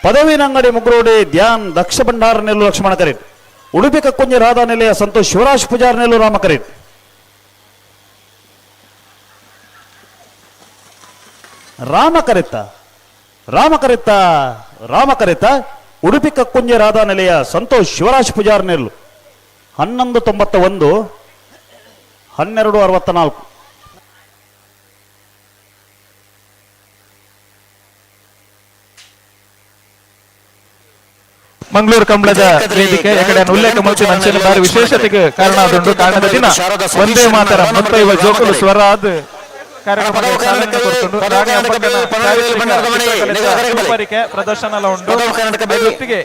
ಪದವಿನಂಗಡಿ ಮುಗುರೋಡಿ ಧ್ಯಾನ್ ದಕ್ಷ ಭಂಡಾರ ನೆಲ್ಲು ಲಕ್ಷ್ಮಣ ಕರೀನ್, ಉಡುಪಿ ಕಕ್ಕೊಂಜಿ ರಾಧಾ ನೆಲೆಯ ಸಂತೋಷ್ ಶಿವರಾಜ್ ಪೂಜಾರ್ ನೆಲ್ಲು ರಾಮ ಕರೀನ್. ರಾಮ ಕರೆತ್ತ ರಾಮ ಕರೆತ್ತ ರಾಮ ಕರೆತ್ತ ಉಡುಪಿ ಕಕ್ಕುಂಜೆ ರಾಧಾ ನೆಲೆಯ ಸಂತೋಷ್ ಶಿವರಾಜ್ ಪೂಜಾರ್ ನೆಲ್ಲು 11:91 12:64. ಮಂಗಳೂರು ಕಂಬಳದ ವೇದಿಕೆ ಎಕಡೆ ಉಲ್ಲೇಖ ಮುಚ್ಚಿ ನಂಚಿನ ಬಾರಿ ವಿಶೇಷತೆಗೆ ಕಾರಣ ಆದುಂಡು. ಕಾರಣದ ದಿನ ಒಂದೇ ಮಾತರ ಮುತ್ತೈವ ಜೋಕುಲು ಸ್ವರಾದ್ ಕಾರ್ಯಕ್ರಮ ಪ್ರದರ್ಶನ ಉಂಟು. ಜೊತೆಗೆ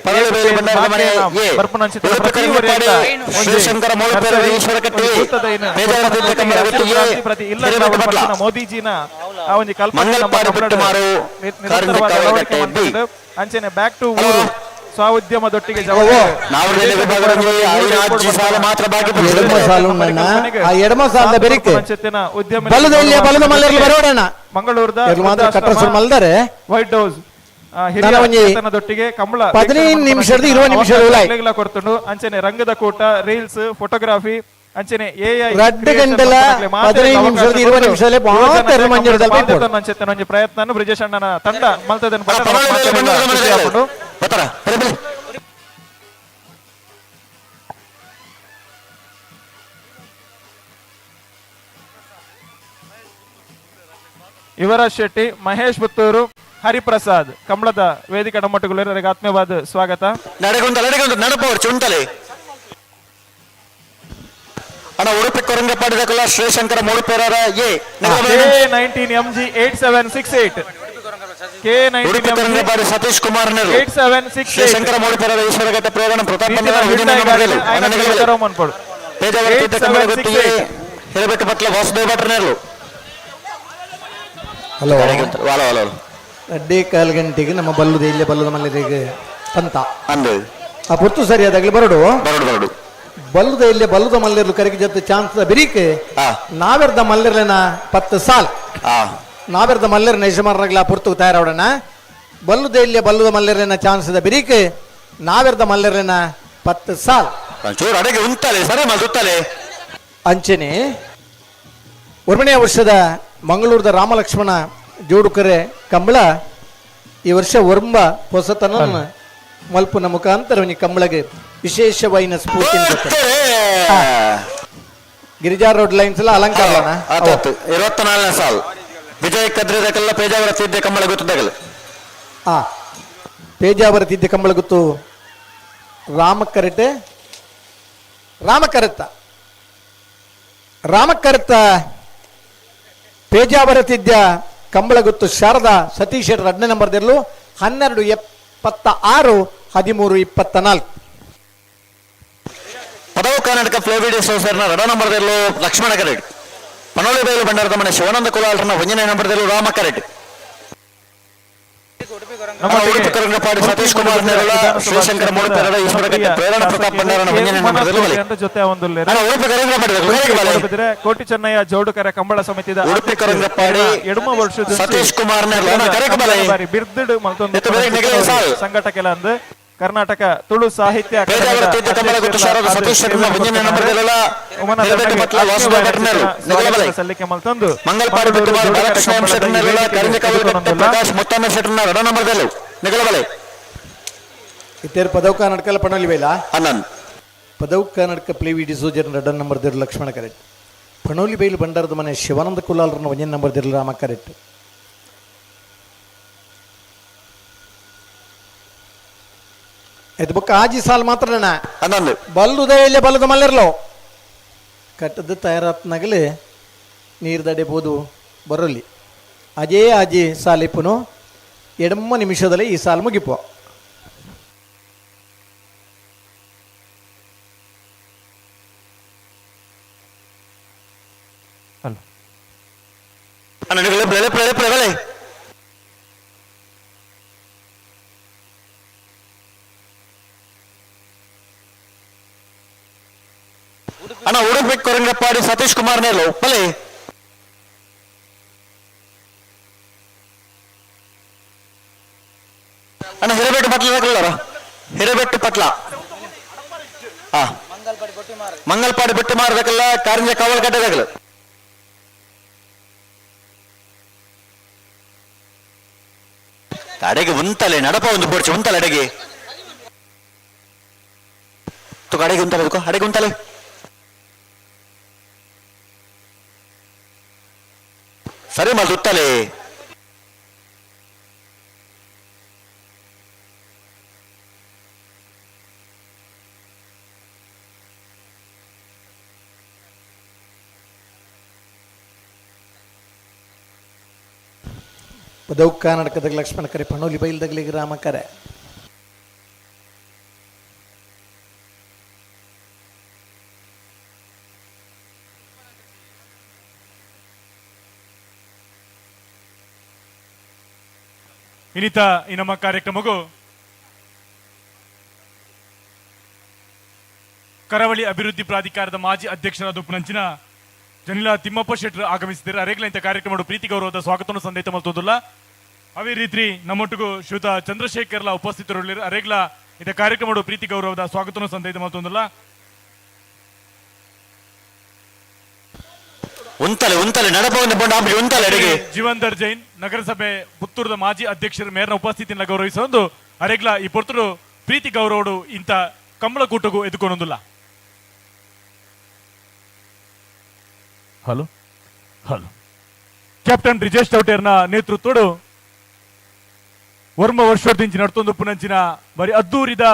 ಪ್ರತಿ ಇಲ್ಲ ಮೋದಿಜಿನ ಆ ಒಂದು ಕಲ್ಪನೆ ಅಂಚನೆ ಬ್ಯಾಕ್ ಟು ಊರು ಸ್ವ ಉದ್ಯಮದೊಟ್ಟಿಗೆ ಮಂಗಳೂರದ ವೈಟ್ ಹೌಸ್ ಹಿರಿಯದೊಟ್ಟಿಗೆ ಕಂಬಳ 15 ನಿಮಿಷದ 20 ನಿಮಿಷ ಕೊಡ್ತುಂಡು. ಅಂಚನೆ ರಂಗದ ಕೂಟ, ರೀಲ್ಸ್, ಫೋಟೋಗ್ರಫಿ ಅಂಚನೆ ಎಐ ರಡ್ಡು ಗಂಟೆಲ 15 ನಿಮಿಷದ 20 ನಿಮಿಷದಲ್ಲೇ ಒಂಜಿ ಪ್ರಯತ್ನ ಬ್ರಿಜೇಶ್ ಅಣ್ಣನ ತಂಡ ಮಲ್ತದನ್ನು. ಯುವರಾಜ್ ಶೆಟ್ಟಿ, ಮಹೇಶ್ ಪುತ್ತೂರು, ಹರಿಪ್ರಸಾದ್ ಕಂಬಳದ ವೇದಿಕೆ ನಮ್ಮೊಟ್ಟಿಗೆ ಆತ್ಮೀಯವಾದ ಸ್ವಾಗತ. ಅಣ್ಣ ಉಡುಪಿ ಕೊರಂಗಪಾಡಿದ ಶ್ರೀಶಂಕರ ಮೂಡುಪೇರರ ಎ K 19 MG 8768 K 19 Udupi Korangapadi Satish Kumar 8768 Sreeshankara ಮೂಡುಪೇರರ ಈಶ್ವರಘಟ್ಟ ಪ್ರೇರಣ ಪ್ರತಾಪ್ ಹಿರಬೆಟ್ಟು ಪಟ್ಲ ವಾಸುದೇವ ಭಟ್ರ ನೇರ್ಲು. ಹಲೋ ಅಡ್ಡಿ ಕಾಲು ಗಂಟೆಗೆ ನಮ್ಮ ಬಲ್ಲುದ ಇಲ್ಲೇ ಬಲ್ಲದ ಮಲ್ಲರಿಗೆ ಪಂತ ಅಂದು ಆ ಪುರ್ತು ಸರಿಯಾದಾಗಲಿ ಬರಡು ಬರಡು ಬರಡು ಬಲ್ಲುದ ಇಲ್ಲೇ ಬಲ್ಲುದ ಮಲ್ಲಿರ್ಲು ಕರಿಗೆ ಜೊತೆ ಚಾನ್ಸ್ ಬಿರಿಕೆ ನಾವೆರ್ದ ಮಲ್ಲಿರ್ಲೆನ 10 ಸಾಲ್ ನಾವೆರ್ದ ಮಲ್ಲಿರ್ ನೈಜಮಾರಗ್ಲ ಪುರ್ತು ತಯಾರಾವಡಣ ಬಲ್ಲುದ ಇಲ್ಲೇ ಬಲ್ಲುದ ಮಲ್ಲಿರ್ಲೆನ ಚಾನ್ಸ್ ಬಿರಿಕೆ ನಾವೆರ್ದ ಮಲ್ಲಿರ್ಲೆನ 10 ಸಾಲ್ ಚೂರು ಅಡಗೆ ಉಂತಲೆ ಸರಿ ಮಲ್ದುತ್ತಲೆ. ಅಂಚನೆ ಒರ್ಮನೆಯ ವರ್ಷದ ಮಂಗಳೂರದ ರಾಮಲಕ್ಷ್ಮಣ ಜೋಡುಕರೆ ಕಂಬಳ ಈ ವರ್ಷ ಒರ್ಂಬ ಹೊಸತನ ಮಲ್ಪುನ ಮುಖಾಂತರ ಕಂಬಳಗೆ ವಿಶೇಷವಾಯಿನ ಸ್ಫೂರ್ತಿ ಗಿರಿಜಾ ರೋಡ್ ಲೈನ್ಸ್ ಎಲ್ಲ ಅಲಂಕಾರ 24ನೇ ಸಾಲ್ ವಿಜಯ ಕದ್ರಿದಕಲ್ಲ ಪೇಜಾವರ ತಿದ್ದೆ ಕಂಬಳ ಗೊತ್ತದಗಲ್ಲ. ಪೇಜಾವರ ತಿದ್ದೆ ಕಂಬಳ ಗೊತ್ತು ರಾಮಕರೆಟೆ ರಾಮಕರತ್ತ ರಾಮಕರತ್ತ ಪೇಜಾವರ ತಿದ್ಯ ಕಂಬಳಗುತ್ತು ಶಾರದಾ ಸತೀಶ್ ಎರಡನೇ ನಂಬರ್ದಿರಲು 12:76 13:24. ಪದವು ಕರ್ನಾಟಕ ಫ್ಲೋವಿಡಿ ಸೋಸರ್ನ ಎರಡನೇ ನಂಬರ್ದಿರಲು ಲಕ್ಷ್ಮಣ ಕರೆಡ್, ಪನೋಳಿ ಬೈಲು ಭಂಡಾರದ ಮನೆ ಶಿವಾನಂದ ಕುಲಾಲ್ರನ ಒಂದನೇ ನಂಬರ್ದಿರಲು ರಾಮ ಕರೆಡ್, ಉಡುಪಿ ಕರಂಗಪಾಡಿ ಸತೀಶ್ ಕುಮಾರ್ ನೆರಳ ಶ್ರೀಶಂಕರ ಮೂಡುಪೆರಡ ಈಶ್ವರಘಟ್ಟ ಪ್ರೇರಣ ಪ್ರತಾಪ್ ಭಂಡಾರನ ಒಂದನೇ ನಂಬರ್ದಿರಲು ಜೊತೆ ಒಂದು ಉಡುಪಿ ಕರಂಗಪಾಡಿ ಕೋಟಿ ಚೆನ್ನಯ್ಯ ಜೋಡುಕರ ಕಂಬಳ ಸಮಿತಿದ ಉಡುಪಿ ಕರಂಗಪಾಡಿ ಎಡಮ ವರ್ಷದ ಸತೀಶ್ ಕುಮಾರ್ ನೆರಳ ಬಿರ್ದಿಡು ಮತ್ತೊಂದು ಸಂಘಟಕೆಲ ಅಂದು ಕರ್ನಾಟಕ ತುಳು ಸಾಹಿತ್ಯ ಸಲ್ಲಿಕೆ ಮಲ್ತಂದು ಪದವು ಕರ್ನಾಟಕ ಪಣಲಿ ಬೇಲ ಪದವು ಕರ್ನಾಟಕ ಪ್ಲೇ ವಿ ಡಿಸೋಜರ್ ಎರಡನೇ ನಂಬರ್ ದಿರು ಲಕ್ಷ್ಮಣ ಕರೆಕ್ಟ್, ಪಣೋಲಿ ಬೈಲು ಭಂಡಾರದ ಮನೆ ಶಿವಾನಂದ ಕುಲಾಲ್ರನ್ನ ಒಂದನೇ ನಂಬರ್ ದಿರು ರಾಮ ಕರೆಕ್ಟ್. ಇದು ಬೊಕ್ಕ ಆಜಿ ಸಾಲ್ ಮಾತ್ರ ಬಲ್ಲುದ ಇಲ್ಲ ಬಲ್ಲದ ಮಲ್ಲಿರ್ಲೋ ಕಟ್ಟದ ತಯಾರಾತ್ನಾಗಲೇ ನೀರು ದಡೆಬೋದು ಬರೋಲಿ ಅಜೇ ಆಜಿ ಸಾಲಿಪ್ಪುನು ಎಡಮ್ಮ ನಿಮಿಷದಲ್ಲಿ ಈ ಸಾಲು ಮುಗಿಪು. ಅಣ್ಣ ಉಡುಪಿ ಕೊರಂಗಪ್ಪಾಡಿ ಸತೀಶ್ ಕುಮಾರ್ ನೇರ್ಲು ಬಲೆ ಅಣ್ಣ ಹಿರೇಬೆಟ್ಟು ಪಟ್ಲ ಹಿರೇಬೆಟ್ಟು ಪಟ್ಲ ಮಂಗಲ್ಪಾಡಿ ಬಿಟ್ಟು ಮಾರಬೇಕಲ್ಲ ಕಾರಂಜ ಕಾವಲ್ ಕಟ್ಟದಾಗಲ್ಲ. ಅಡೆಗೆ ಉಂತಲೆ ನಡಪ ಒಂದು ಪೋರ್ಚು ಉಂತಲೆ ಅಡೆಗೆ ಅಡೆಗೆ ಉಂತಲೆ ಅಡೆಗೆ ಉಂತಲೆ ಸರಿ ಮಲ್ದುತ್ತಲೆ. ಕರ್ನಾಟಕದ ಲಕ್ಷ್ಮಣ ಕರೆ ಪಣೋಲಿ ಬೈಲ್ದಗಲಿಗೆ ರಾಮ ಕರೆ. ಇನ್ನಿತ ಈ ನಮ್ಮ ಕಾರ್ಯಕ್ರಮಕ್ಕೂ ಕರಾವಳಿ ಅಭಿವೃದ್ಧಿ ಪ್ರಾಧಿಕಾರದ ಮಾಜಿ ಅಧ್ಯಕ್ಷರಾದ ಉಪನಂಚಿನ ಜನಿಲಾ ತಿಮ್ಮಪ್ಪ ಶೆಟ್ಟರ್ ಆಗಮಿಸಿದ್ದಾರೆ. ಅರೇಗ್ಲ ಇಂಥ ಕಾರ್ಯಕ್ರಮ ಪ್ರೀತಿ ಗೌರವದ ಸ್ವಾಗತವನ್ನು ಸಂದೇಶ ಮಲ್ತೊಂದುಲ್ಲ. ಅದೇ ರೀತಿ ನಮ್ಮೊಟ್ಟಿಗೂ ಶ್ರೀಯುತ ಚಂದ್ರಶೇಖರ್ಲ ಉಪಸ್ಥಿತರು ಅರೇಗ್ಲ ಇಂಥ ಕಾರ್ಯಕ್ರಮ ಪ್ರೀತಿ ಗೌರವದ ಸ್ವಾಗತವನ್ನು ಸಂದೇಶ ಮಲ್ತೊಂದುಲ್ಲ. ಉಂತಲೆ ಉಂತಲೆ ನಡಪವನ್ನು ಬಂಡ ಉಂತಲೆ ಅಡಿಗೆ. ಜೀವಂಧರ್ ಜೈನ್ ನಗರಸಭೆ ಪುತ್ತೂರದ ಮಾಜಿ ಅಧ್ಯಕ್ಷರ ಮೇರ್ನ ಉಪಸ್ಥಿತಿಯನ್ನು ಗೌರವಿಸೊಂದು ಅರೆಗ್ಲ ಈ ಪೊರ್ತುಡು ಪ್ರೀತಿ ಗೌರವಡು ಇಂಥ ಕಂಬಳ ಕೂಟಗೂ ಎದುಕೊಂಡೊಂದುಲ್ಲ. ಹಲೋ ಹಲೋ ಕ್ಯಾಪ್ಟನ್ ಬ್ರಿಜೇಶ್ ಚೌಟೇರ್ನ ನೇತೃತ್ವಡು ವರ್ಮ ವರ್ಷದಿಂಚಿ ನಡ್ತೊಂದು ಪುನಂಚಿನ ಬರಿ ಅದ್ದೂರಿದ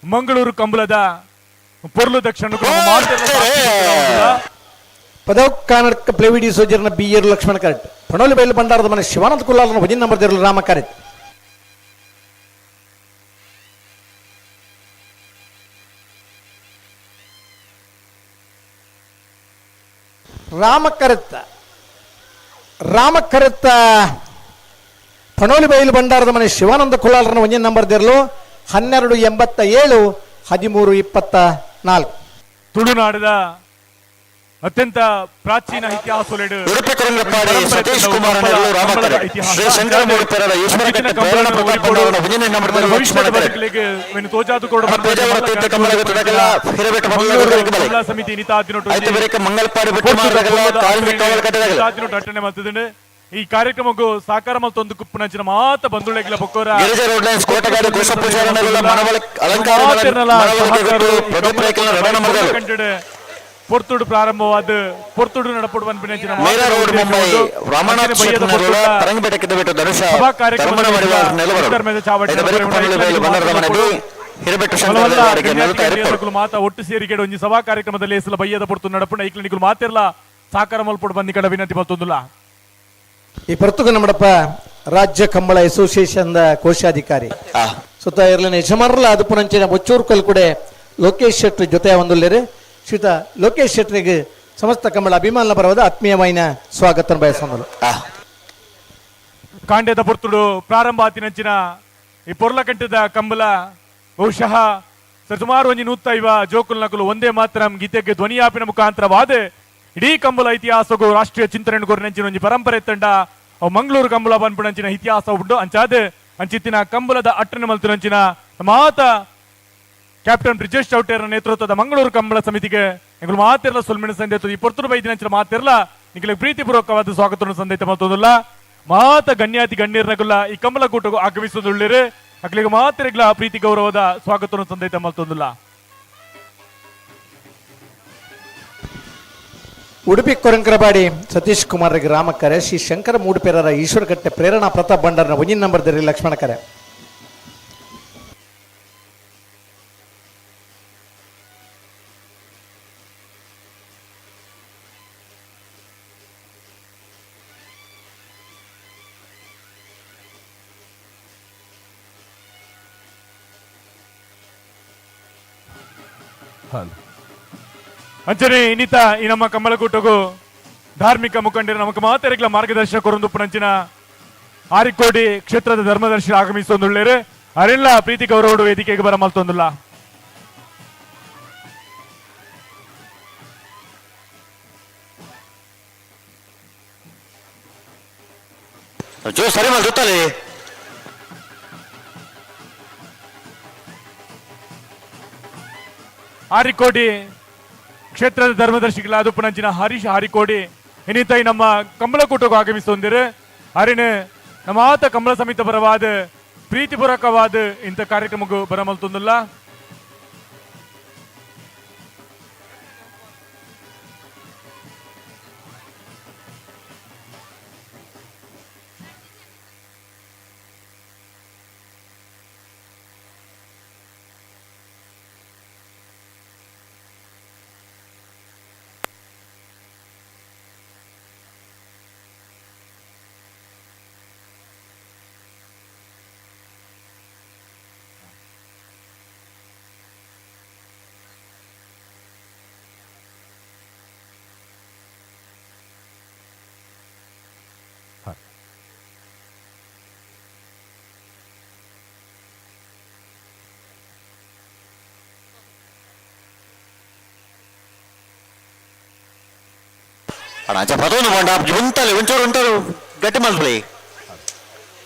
ಮಂಗಳೂರು ಕಂಬಳದ ಪೊರ್ಲು ದಕ್ಷಿಣ ಪದವ್ ಕರ್ನಾಟಕ ಪ್ಲೇವಿಡಿ ಸೋಜರ್ನ ಬಿ ಏರು ಲಕ್ಷ್ಮಣ ಕರೆಟ್ ಪಣೋಲಿ ಬೈಲು ಭಂಡಾರದ ಮನೆ Shivananda ಕುಲ್ಲಾಲನ bhajan number there Rama correct. Rama ಕರೆತ್ತ ರಾಮ ಕರೆತ್ತ ಪಣೋಲಿ ಬೈಲು ಭಂಡಾರದ ಮನೆ ಶಿವಾನಂದ ಕುಲ್ಲಾಲನ ಒಂಜಿನ ನಂಬರ್ ದೇರ್ಲು 1287 1324. ತುಳುನಾಡಿದ ಅತ್ಯಂತ ಪ್ರಾಚೀನ ಇತಿಹಾಸ ಸಮಿತಿ ಅಟ್ಟಣೆ ಮಾಡ್ತಿದ್ದೇನೆ. ಈ ಕಾರ್ಯಕ್ರಮಕ್ಕೂ ಸಾಕಾರ ಮಲ್ತೊಂದು ಕುಪ್ಪುನಂಚಿನ ಮಾತ ಬಂಧುಳೆಗಿಲ ಬೊಕ್ಕೋರ ಪೊರ್ತುಡು ಪ್ರಾರಂಭವಾದ ಪೊರ್ತುಡು ನಡಪುಡು ಮಾತ ಒಟ್ಟು ಸೇರಿಕೆ ಒಂಜಿ ಸಭಾ ಕಾರ್ಯಕ್ರಮದಲ್ಲಿ ಸಲ ಬಯ್ಯದ ಪೊರ್ತು ನಡಪುಣ ಐಕ್ಲ ಮಾತಿರ್ಲ ಸಾಕಾರ ಮಲ್ಪೊಡು ಬಂದಿ ಕಡ ವಿನಂತಿ ಮಲ್ತೊಂದುಲ್ಲ. ಈ ಪೊರ್ತುಗು ನಮ್ಮಡಪ್ಪ ರಾಜ್ಯ ಕಂಬಳ ಅಸೋಸಿಯೇಷನ್ ಕೋಶಾಧಿಕಾರಿ ಸುತ್ತ ಇರ್ಲಿನ ಯಜಮಾನರ್ಲ ಅದು ಪುನಂಚಿನ ಬೊಚ್ಚೂರು ಕಲ್ಕುಡೆ ಲೋಕೇಶ್ ಶೆಟ್ಟಿ ಜೊತೆ ಒಂದುಲ್ಲೇರು. ಶ್ರೀತ ಲೋಕೇಶ್ ಶೆಟ್ಟರಿಗೆ ಸಮಸ್ತ ಕಂಬಳ ಅಭಿಮಾನ ಬರವಾದ ಆತ್ಮೀಯವಾಯಿನ ಸ್ವಾಗತ ಬಯಸೋದು. ಕಾಂಡ್ಯದ ಪೊರ್ತುಡು ಪ್ರಾರಂಭ ಆತಿನಂಚಿನ ಈ ಪೊರ್ಲಕಂಠದ ಕಂಬಳ ಬಹುಶಃ ಸುಮಾರು ಒಂಜಿ 150 ಜೋಕುಲ್ ನಕಲು ಒಂದೇ ಮಾತ್ರ ಗೀತೆಗೆ ಧ್ವನಿಯಾಪಿನ ಮುಖಾಂತರವಾದ ಇಡೀ ಕಂಬಳ ಇತಿಹಾಸಗೂ ರಾಷ್ಟ್ರೀಯ ಚಿಂತನೆ ಕೊರಿನಂಚಿನ ಒಂಜಿ ಪರಂಪರೆ ತಂಡ ಅವು ಮಂಗಳೂರು ಕಂಬಳ ಪನ್ಪುನಂಚಿನ ಇತಿಹಾಸ ಉಂಡು. ಅಂಚಾದ ಅಂಚಿತ್ತಿನ ಕಂಬಳದ ಅಟ್ಟನೆ ಮಲ್ತಿನಂಚಿನ ಮಾತ ಕ್ಯಾಪ್ಟನ್ ಬ್ರಿಜೇಶ್ ಚೌಟೇರ ನೇತೃತ್ವದ ಮಂಗಳೂರು ಕಂಬಳ ಸಮಿತಿಗೆ ನಿಗಳು ಮಾತಿರಲ ಸೊಲ್ಮಿನ ಸಂದೇತ ಈ ಪೊರ್ತುಡು ಬೈದಿನಂಚಿನ ಮಾತಿರಲ ನಿಗಳಿಗೆ ಪ್ರೀತಿಪೂರ್ವಕವಾದ ಸ್ವಾಗತವನ್ನು ಸಂದೇತ ಮಲ್ತೊಂದುಲ್ಲ. ಮಾತ ಗಣ್ಯಾತಿ ಗಣ್ಯರ್ನಗುಲ್ಲ ಈ ಕಂಬಳ ಕೂಟಗೂ ಆಗಮಿಸುವುದುಳ್ಳಿರು ಅಕ್ಲಿಗೆ ಮಾತಿರಗ್ಲ ಪ್ರೀತಿ ಗೌರವದ ಸ್ವಾಗತವನ್ನು ಸಂದೇತ ಮಲ್ತೊಂದುಲ್ಲ. ಉಡುಪಿ ಕೊರಂಕರಬಾಡಿ ಸತೀಶ್ ಕುಮಾರ್ ರಾಮಕರೆ ಶ್ರೀ ಶಂಕರ ಮೂಡುಪೇರರ ಈಶ್ವರಕಟ್ಟೆ ಪ್ರೇರಣಾ ಪ್ರತಾಪ್ ಭಂಡಾರನ ಒಂಜಿನ ನಂಬರ್ ದೇರಿ ಲಕ್ಷ್ಮಣ ಕರೆ. ಅಂಚನೆ ಇನ್ನಿತ ಈ ನಮ್ಮ ಕಂಬಳಕೂಟಗೂ ಧಾರ್ಮಿಕ ಮುಖಂಡರು ನಮಕ್ ಮಾತೆರೆಗ್ಲ ಮಾರ್ಗದರ್ಶಕರೊಂದು ಪುಣಂಚಿನ ಆರಿಕೋಡಿ ಕ್ಷೇತ್ರದ ಧರ್ಮದರ್ಶಿ ಆಗಮಿಸೊಂದುಳ್ಳೇರು ಅರೆಲ್ಲ ಪ್ರೀತಿ ಗೌರವಡು ವೇದಿಕೆಗೆ ಬರ ಮಲ್ತೊಂದುಲ್ಲ. ಜೋ ಸರಿ ಮಲ್ ಆರಿಕೋಡಿ ಕ್ಷೇತ್ರದ ಧರ್ಮದರ್ಶಿಗಳಾದ ಪುಣಂಚಿನ ಹರೀಶ್ ಹಾರಿಕೋಡಿ ಇನ್ನಿತ ಈ ನಮ್ಮ ಕಂಬಳಕೂಟಕ್ಕೂ ಆಗಮಿಸೊಂದಿರು ಅರಿಣೆ ನಮ್ಮ ಆತ ಕಂಬಳ ಸಮಿತ ಪರವಾದ ಪ್ರೀತಿಪೂರ್ವಕವಾದ ಇಂಥ ಕಾರ್ಯಕ್ರಮಕ್ಕೂ ಬರಮಲ್ತೊಂದುಲ್ಲ. ಅಣ್ಣ ಅಂಚ ಪದೊಂದು ಪಂಡ ಉಂತಲೆ ಒಂಚೂರು ಉಂಟರು ಗಟ್ಟಿ ಮಲ್ಪಲೆ.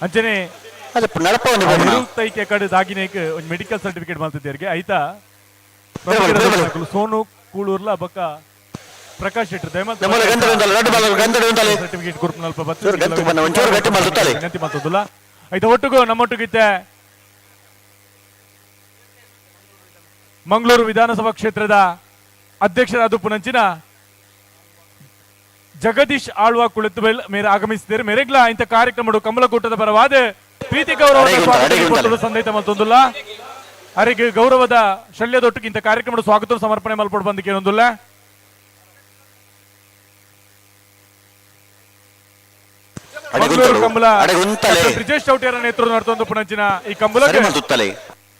ಅಂಚನೆ ಅದೇ ನಡಪ ಒಂದು ಬೋಪನ. ನಿರುಕ್ತೈಕೆ ಕಡೆ ದಾಗಿನೇಕ್ ಒಂದು ಮೆಡಿಕಲ್ ಸರ್ಟಿಫಿಕೇಟ್ ಮಲ್ತಿದ್ದೇರಿಗೆ ಐತಾ ಸೋನು ಕೂಳೂರ್ಲ ಬಕ್ಕ ಪ್ರಕಾಶ್ ಶೆಟ್ಟರ್ ದಯಮಾಡಿ ಸರ್ಟಿಫಿಕೇಟ್ ಗ್ರೂಪ್ ನಲ್ಪ ವಿನಂತಿ ಮಲ್ತೊಂದುಲ್ಲ. ಐತ ಒಟ್ಟುಗು ನಮ್ಮೊಟ್ಟುಗಿತ್ತೆ ಮಂಗಳೂರು ವಿಧಾನಸಭಾ ಕ್ಷೇತ್ರದ ಅಧ್ಯಕ್ಷರಾದ ಪುನಂಚಿನ ಜಗದೀಶ್ ಆಳ್ವಾ ಕುಳಿತು ಮೇರೆ ಆಗಮಿಸಿದ್ದಾರೆ. ಮೇರೆಗ್ಲಾ ಇಂಥ ಕಾರ್ಯಕ್ರಮ ಕಮಲಕೂಟದ ಪರವಾದ ಪ್ರೀತಿ ಗೌರವದ ಸ್ವಾಗತ ಸಂದೇಶ ಮಲ್ತೊಂದುಲ್ಲ. ಅರೆಗೆ ಗೌರವದ ಶಲ್ಯದೊಟ್ಟಿಗೆ ಇಂಥ ಕಾರ್ಯಕ್ರಮ ಸ್ವಾಗತ ಸಮರ್ಪಣೆ ಮಲ್ಪೊಡು ಬಂದಕ್ಕೆ ಏನೊಂದುಲ್ಲ. ಮಂಗಳೂರು ಕಂಬಳ ಬ್ರಿಜೇಶ್ ಚೌಟಿಯರ ನೇತೃತ್ವ ನಡೆತೊಂದು ಪುನಂಚಿನ ಈ ಕಂಬಳ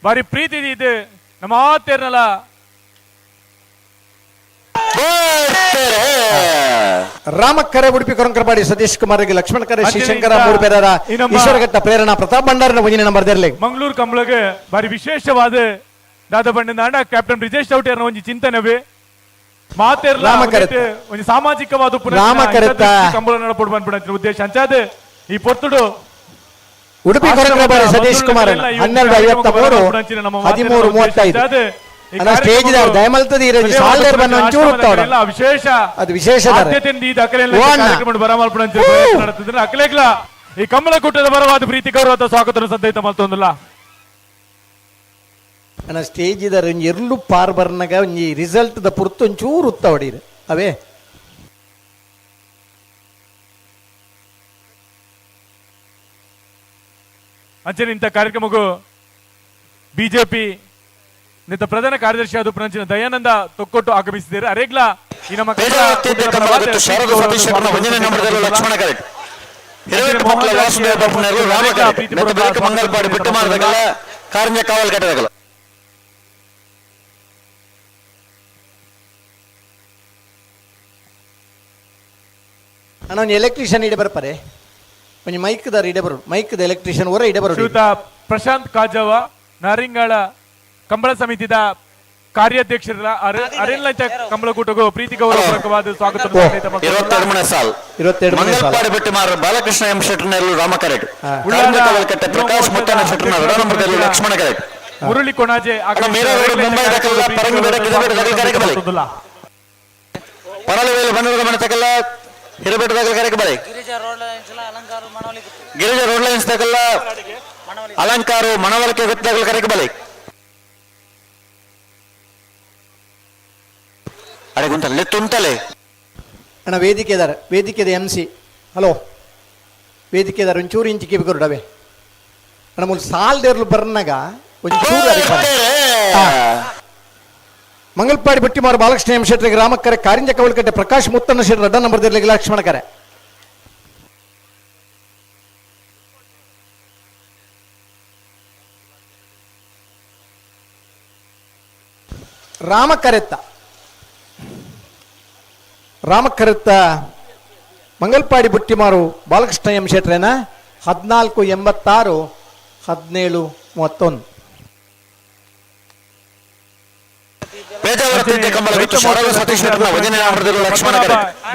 ಬಾರಿ ಪ್ರೀತಿ ಇದೆ ನಮ್ಮ ಆತೇರ್ನಲ್ಲ. ರಾಮಕ್ಕರೆ ಉಡುಪಿ ಕೊರಂಕರಪಾಡಿ ಸತೀಶ್ ಕುಮಾರ್ ಲಕ್ಷ್ಮಣ ಕರೆ ಶ್ರೀಶಂಕರ ಮೂಡುಪೇರರ ಈಶ್ವರಘಟ್ಟ ಪ್ರೇರಣಾ ಪ್ರತಾಪ್ ಭಂಡಾರನ ಒಂಜಿನ ನಂಬರ್ ದೇರ್ಲೆ. ಮಂಗಳೂರು ಕಂಬಳಗೆ ಬಾರಿ ವಿಶೇಷವಾದ ದಾದ ಬಂಡಿನ ಕ್ಯಾಪ್ಟನ್ ಬ್ರಿಜೇಶ್ ಚೌಟಿಯರ್ನ ಒಂಜಿ ಚಿಂತನವೇ ಮಾತೇರ್ಲ ಒಂಜಿ ಸಾಮಾಜಿಕವಾದ ಕಂಬಳ ನಡಪೊಡು ಬಂದ್ಬಿಡ ಉದ್ದೇಶ ಅಂಚಾದ ಈ ಪೊರ್ತುಡು ಉಡುಪಿ ಕೊರಂಕರಪಾಡಿ ಸತೀಶ್ ಕುಮಾರ್ 12:53 13:35 ಸ್ಟೇಜ್ ದಯಮಲ್ತದ ಸಾಲ್ದೇರ್ ಬನ್ನ ಒಂಚೂರು ವಿಶೇಷ ಅದು ವಿಶೇಷ ಅಕಲೇಗ್ಲ ಈ ಕಮಲಕೂಟದ ಬರವಾದ ಪ್ರೀತಿ ಗೌರವದ ಸ್ವಾಗತ ಸಂದೈತ ಮಲ್ತೊಂದುಲ್ಲ. ನನ್ನ ಸ್ಟೇಜ್ ಇದಾರೆ ಒಂಜಿ ಎರ್ಲು ಪಾರ್ ಬರ್ನಗ ಒಂಜಿ ರಿಸಲ್ಟ್ ದ ಪುರ್ತು ಒಂಚೂರು ಉತ್ತ ಹೊಡೀರಿ ಅವೇ. ಅಂಚನೆ ಇಂಥ ಕಾರ್ಯಕ್ರಮಕ್ಕೂ ಬಿಜೆಪಿ ನಿಂತ ಪ್ರಧಾನ ಕಾರ್ಯದರ್ಶಿ ಆದ ಪುನಂಚಿನ ದಯಾನಂದ ತೊಕ್ಕೊಟ್ಟು ಆಗಮಿಸಿದ್ದಾರೆ. ಅರೇಗ್ಲಾ ಈ ನಮ್ಮ ಅಣ್ಣ ಒಂಜಿ ಎಲೆಕ್ಟ್ರಿಷಿಯನ್ ಇಡೆ ಬರ್ಪಾರೆ ಒಂಜಿ ಮೈಕ್ ದಾರ ಇಡೆ ಬರು ಮೈಕ್ದ ಎಲೆಕ್ಟ್ರಿಷಿಯನ್ ಹೊರ ಇಡೆ ಬರು. ಶ್ರೀಯುತ ಪ್ರಶಾಂತ್ ಕಾಜವ ನಾರಿಂಗಾಳ ಕಂಬಳ ಸಮಿತಿದ ಕಾರ್ಯಾಧ್ಯಕ್ಷರ ಅರೆಲ್ಲ ಕಂಬಳಕೂಟಗೂ ಪ್ರೀತಿ ಗೌರವಪೂರ್ವಕವಾದ ಸ್ವಾಗತ. ಬಾಲಕೃಷ್ಣ ಎಂ ಶೆಟ್ಟರ್ನಲ್ಲೂ ರಾಮ ಕರೆಟ್, ಪ್ರಕಾಶ್ ಮುತ್ತಣ್ಣ ಶೆಟ್ಟರ್ನ ಲಕ್ಷ್ಮಣ ಕರೆಟ್, ಮುರಳಿ ಕೊಣಾಜೆ ಗಿರಿಜಾ ರೋಡ್ ಲೈನ್ಸ್ ತಕಲ್ಲ ಅಲಂಕಾರು ಮಣವಳಿಕೆ ಗೊತ್ತಾಗಲು ಕರೆಕ್ ಬಲೆ. ಅಡೆ ಗುಂತಲೆ ತುಂತಲೆ ಅಣ್ಣ ವೇದಿಕೆದಾರ ವೇದಿಕೆದ M C hello ವೇದಿಕೆದಾರ ಒಂಚೂರು ಇಂಚಿ ಕಿವಿ ಕೊರಡವೆ ಅಣ್ಣ ಮೂಲು ಸಾಲ್ದೇರ್ಲು ಬರ್ನಾಗ ಒಂಚೂರು ಮಂಗಲ್ಪಾಡಿ ಬಟ್ಟಿಮಾರು ಬಾಲಕೃಷ್ಣ ಎಂ ಶೆಟ್ಟರಿಗೆ ರಾಮಕ್ಕರೆ ಕಾರಿಂಜ ಕವಲ್ಕಟ್ಟೆ ಪ್ರಕಾಶ್ ಮುತ್ತಣ್ಣ ಶೆಟ್ಟರ್ ಅಡ್ಡ ನಂಬರ್ ದೇರ್ಲಿಗೆ ಲಕ್ಷ್ಮಣ ಕರೆ. ರಾಮಕರೆತ್ತ ರಾಮಕರೆತ್ತ ಮಂಗಲ್ಪಾಡಿ ಬುಟ್ಟಿಮಾರು ಬಾಲಕೃಷ್ಣ ಎಂ ಶೆಟ್ರೇನ 14:86 17:31.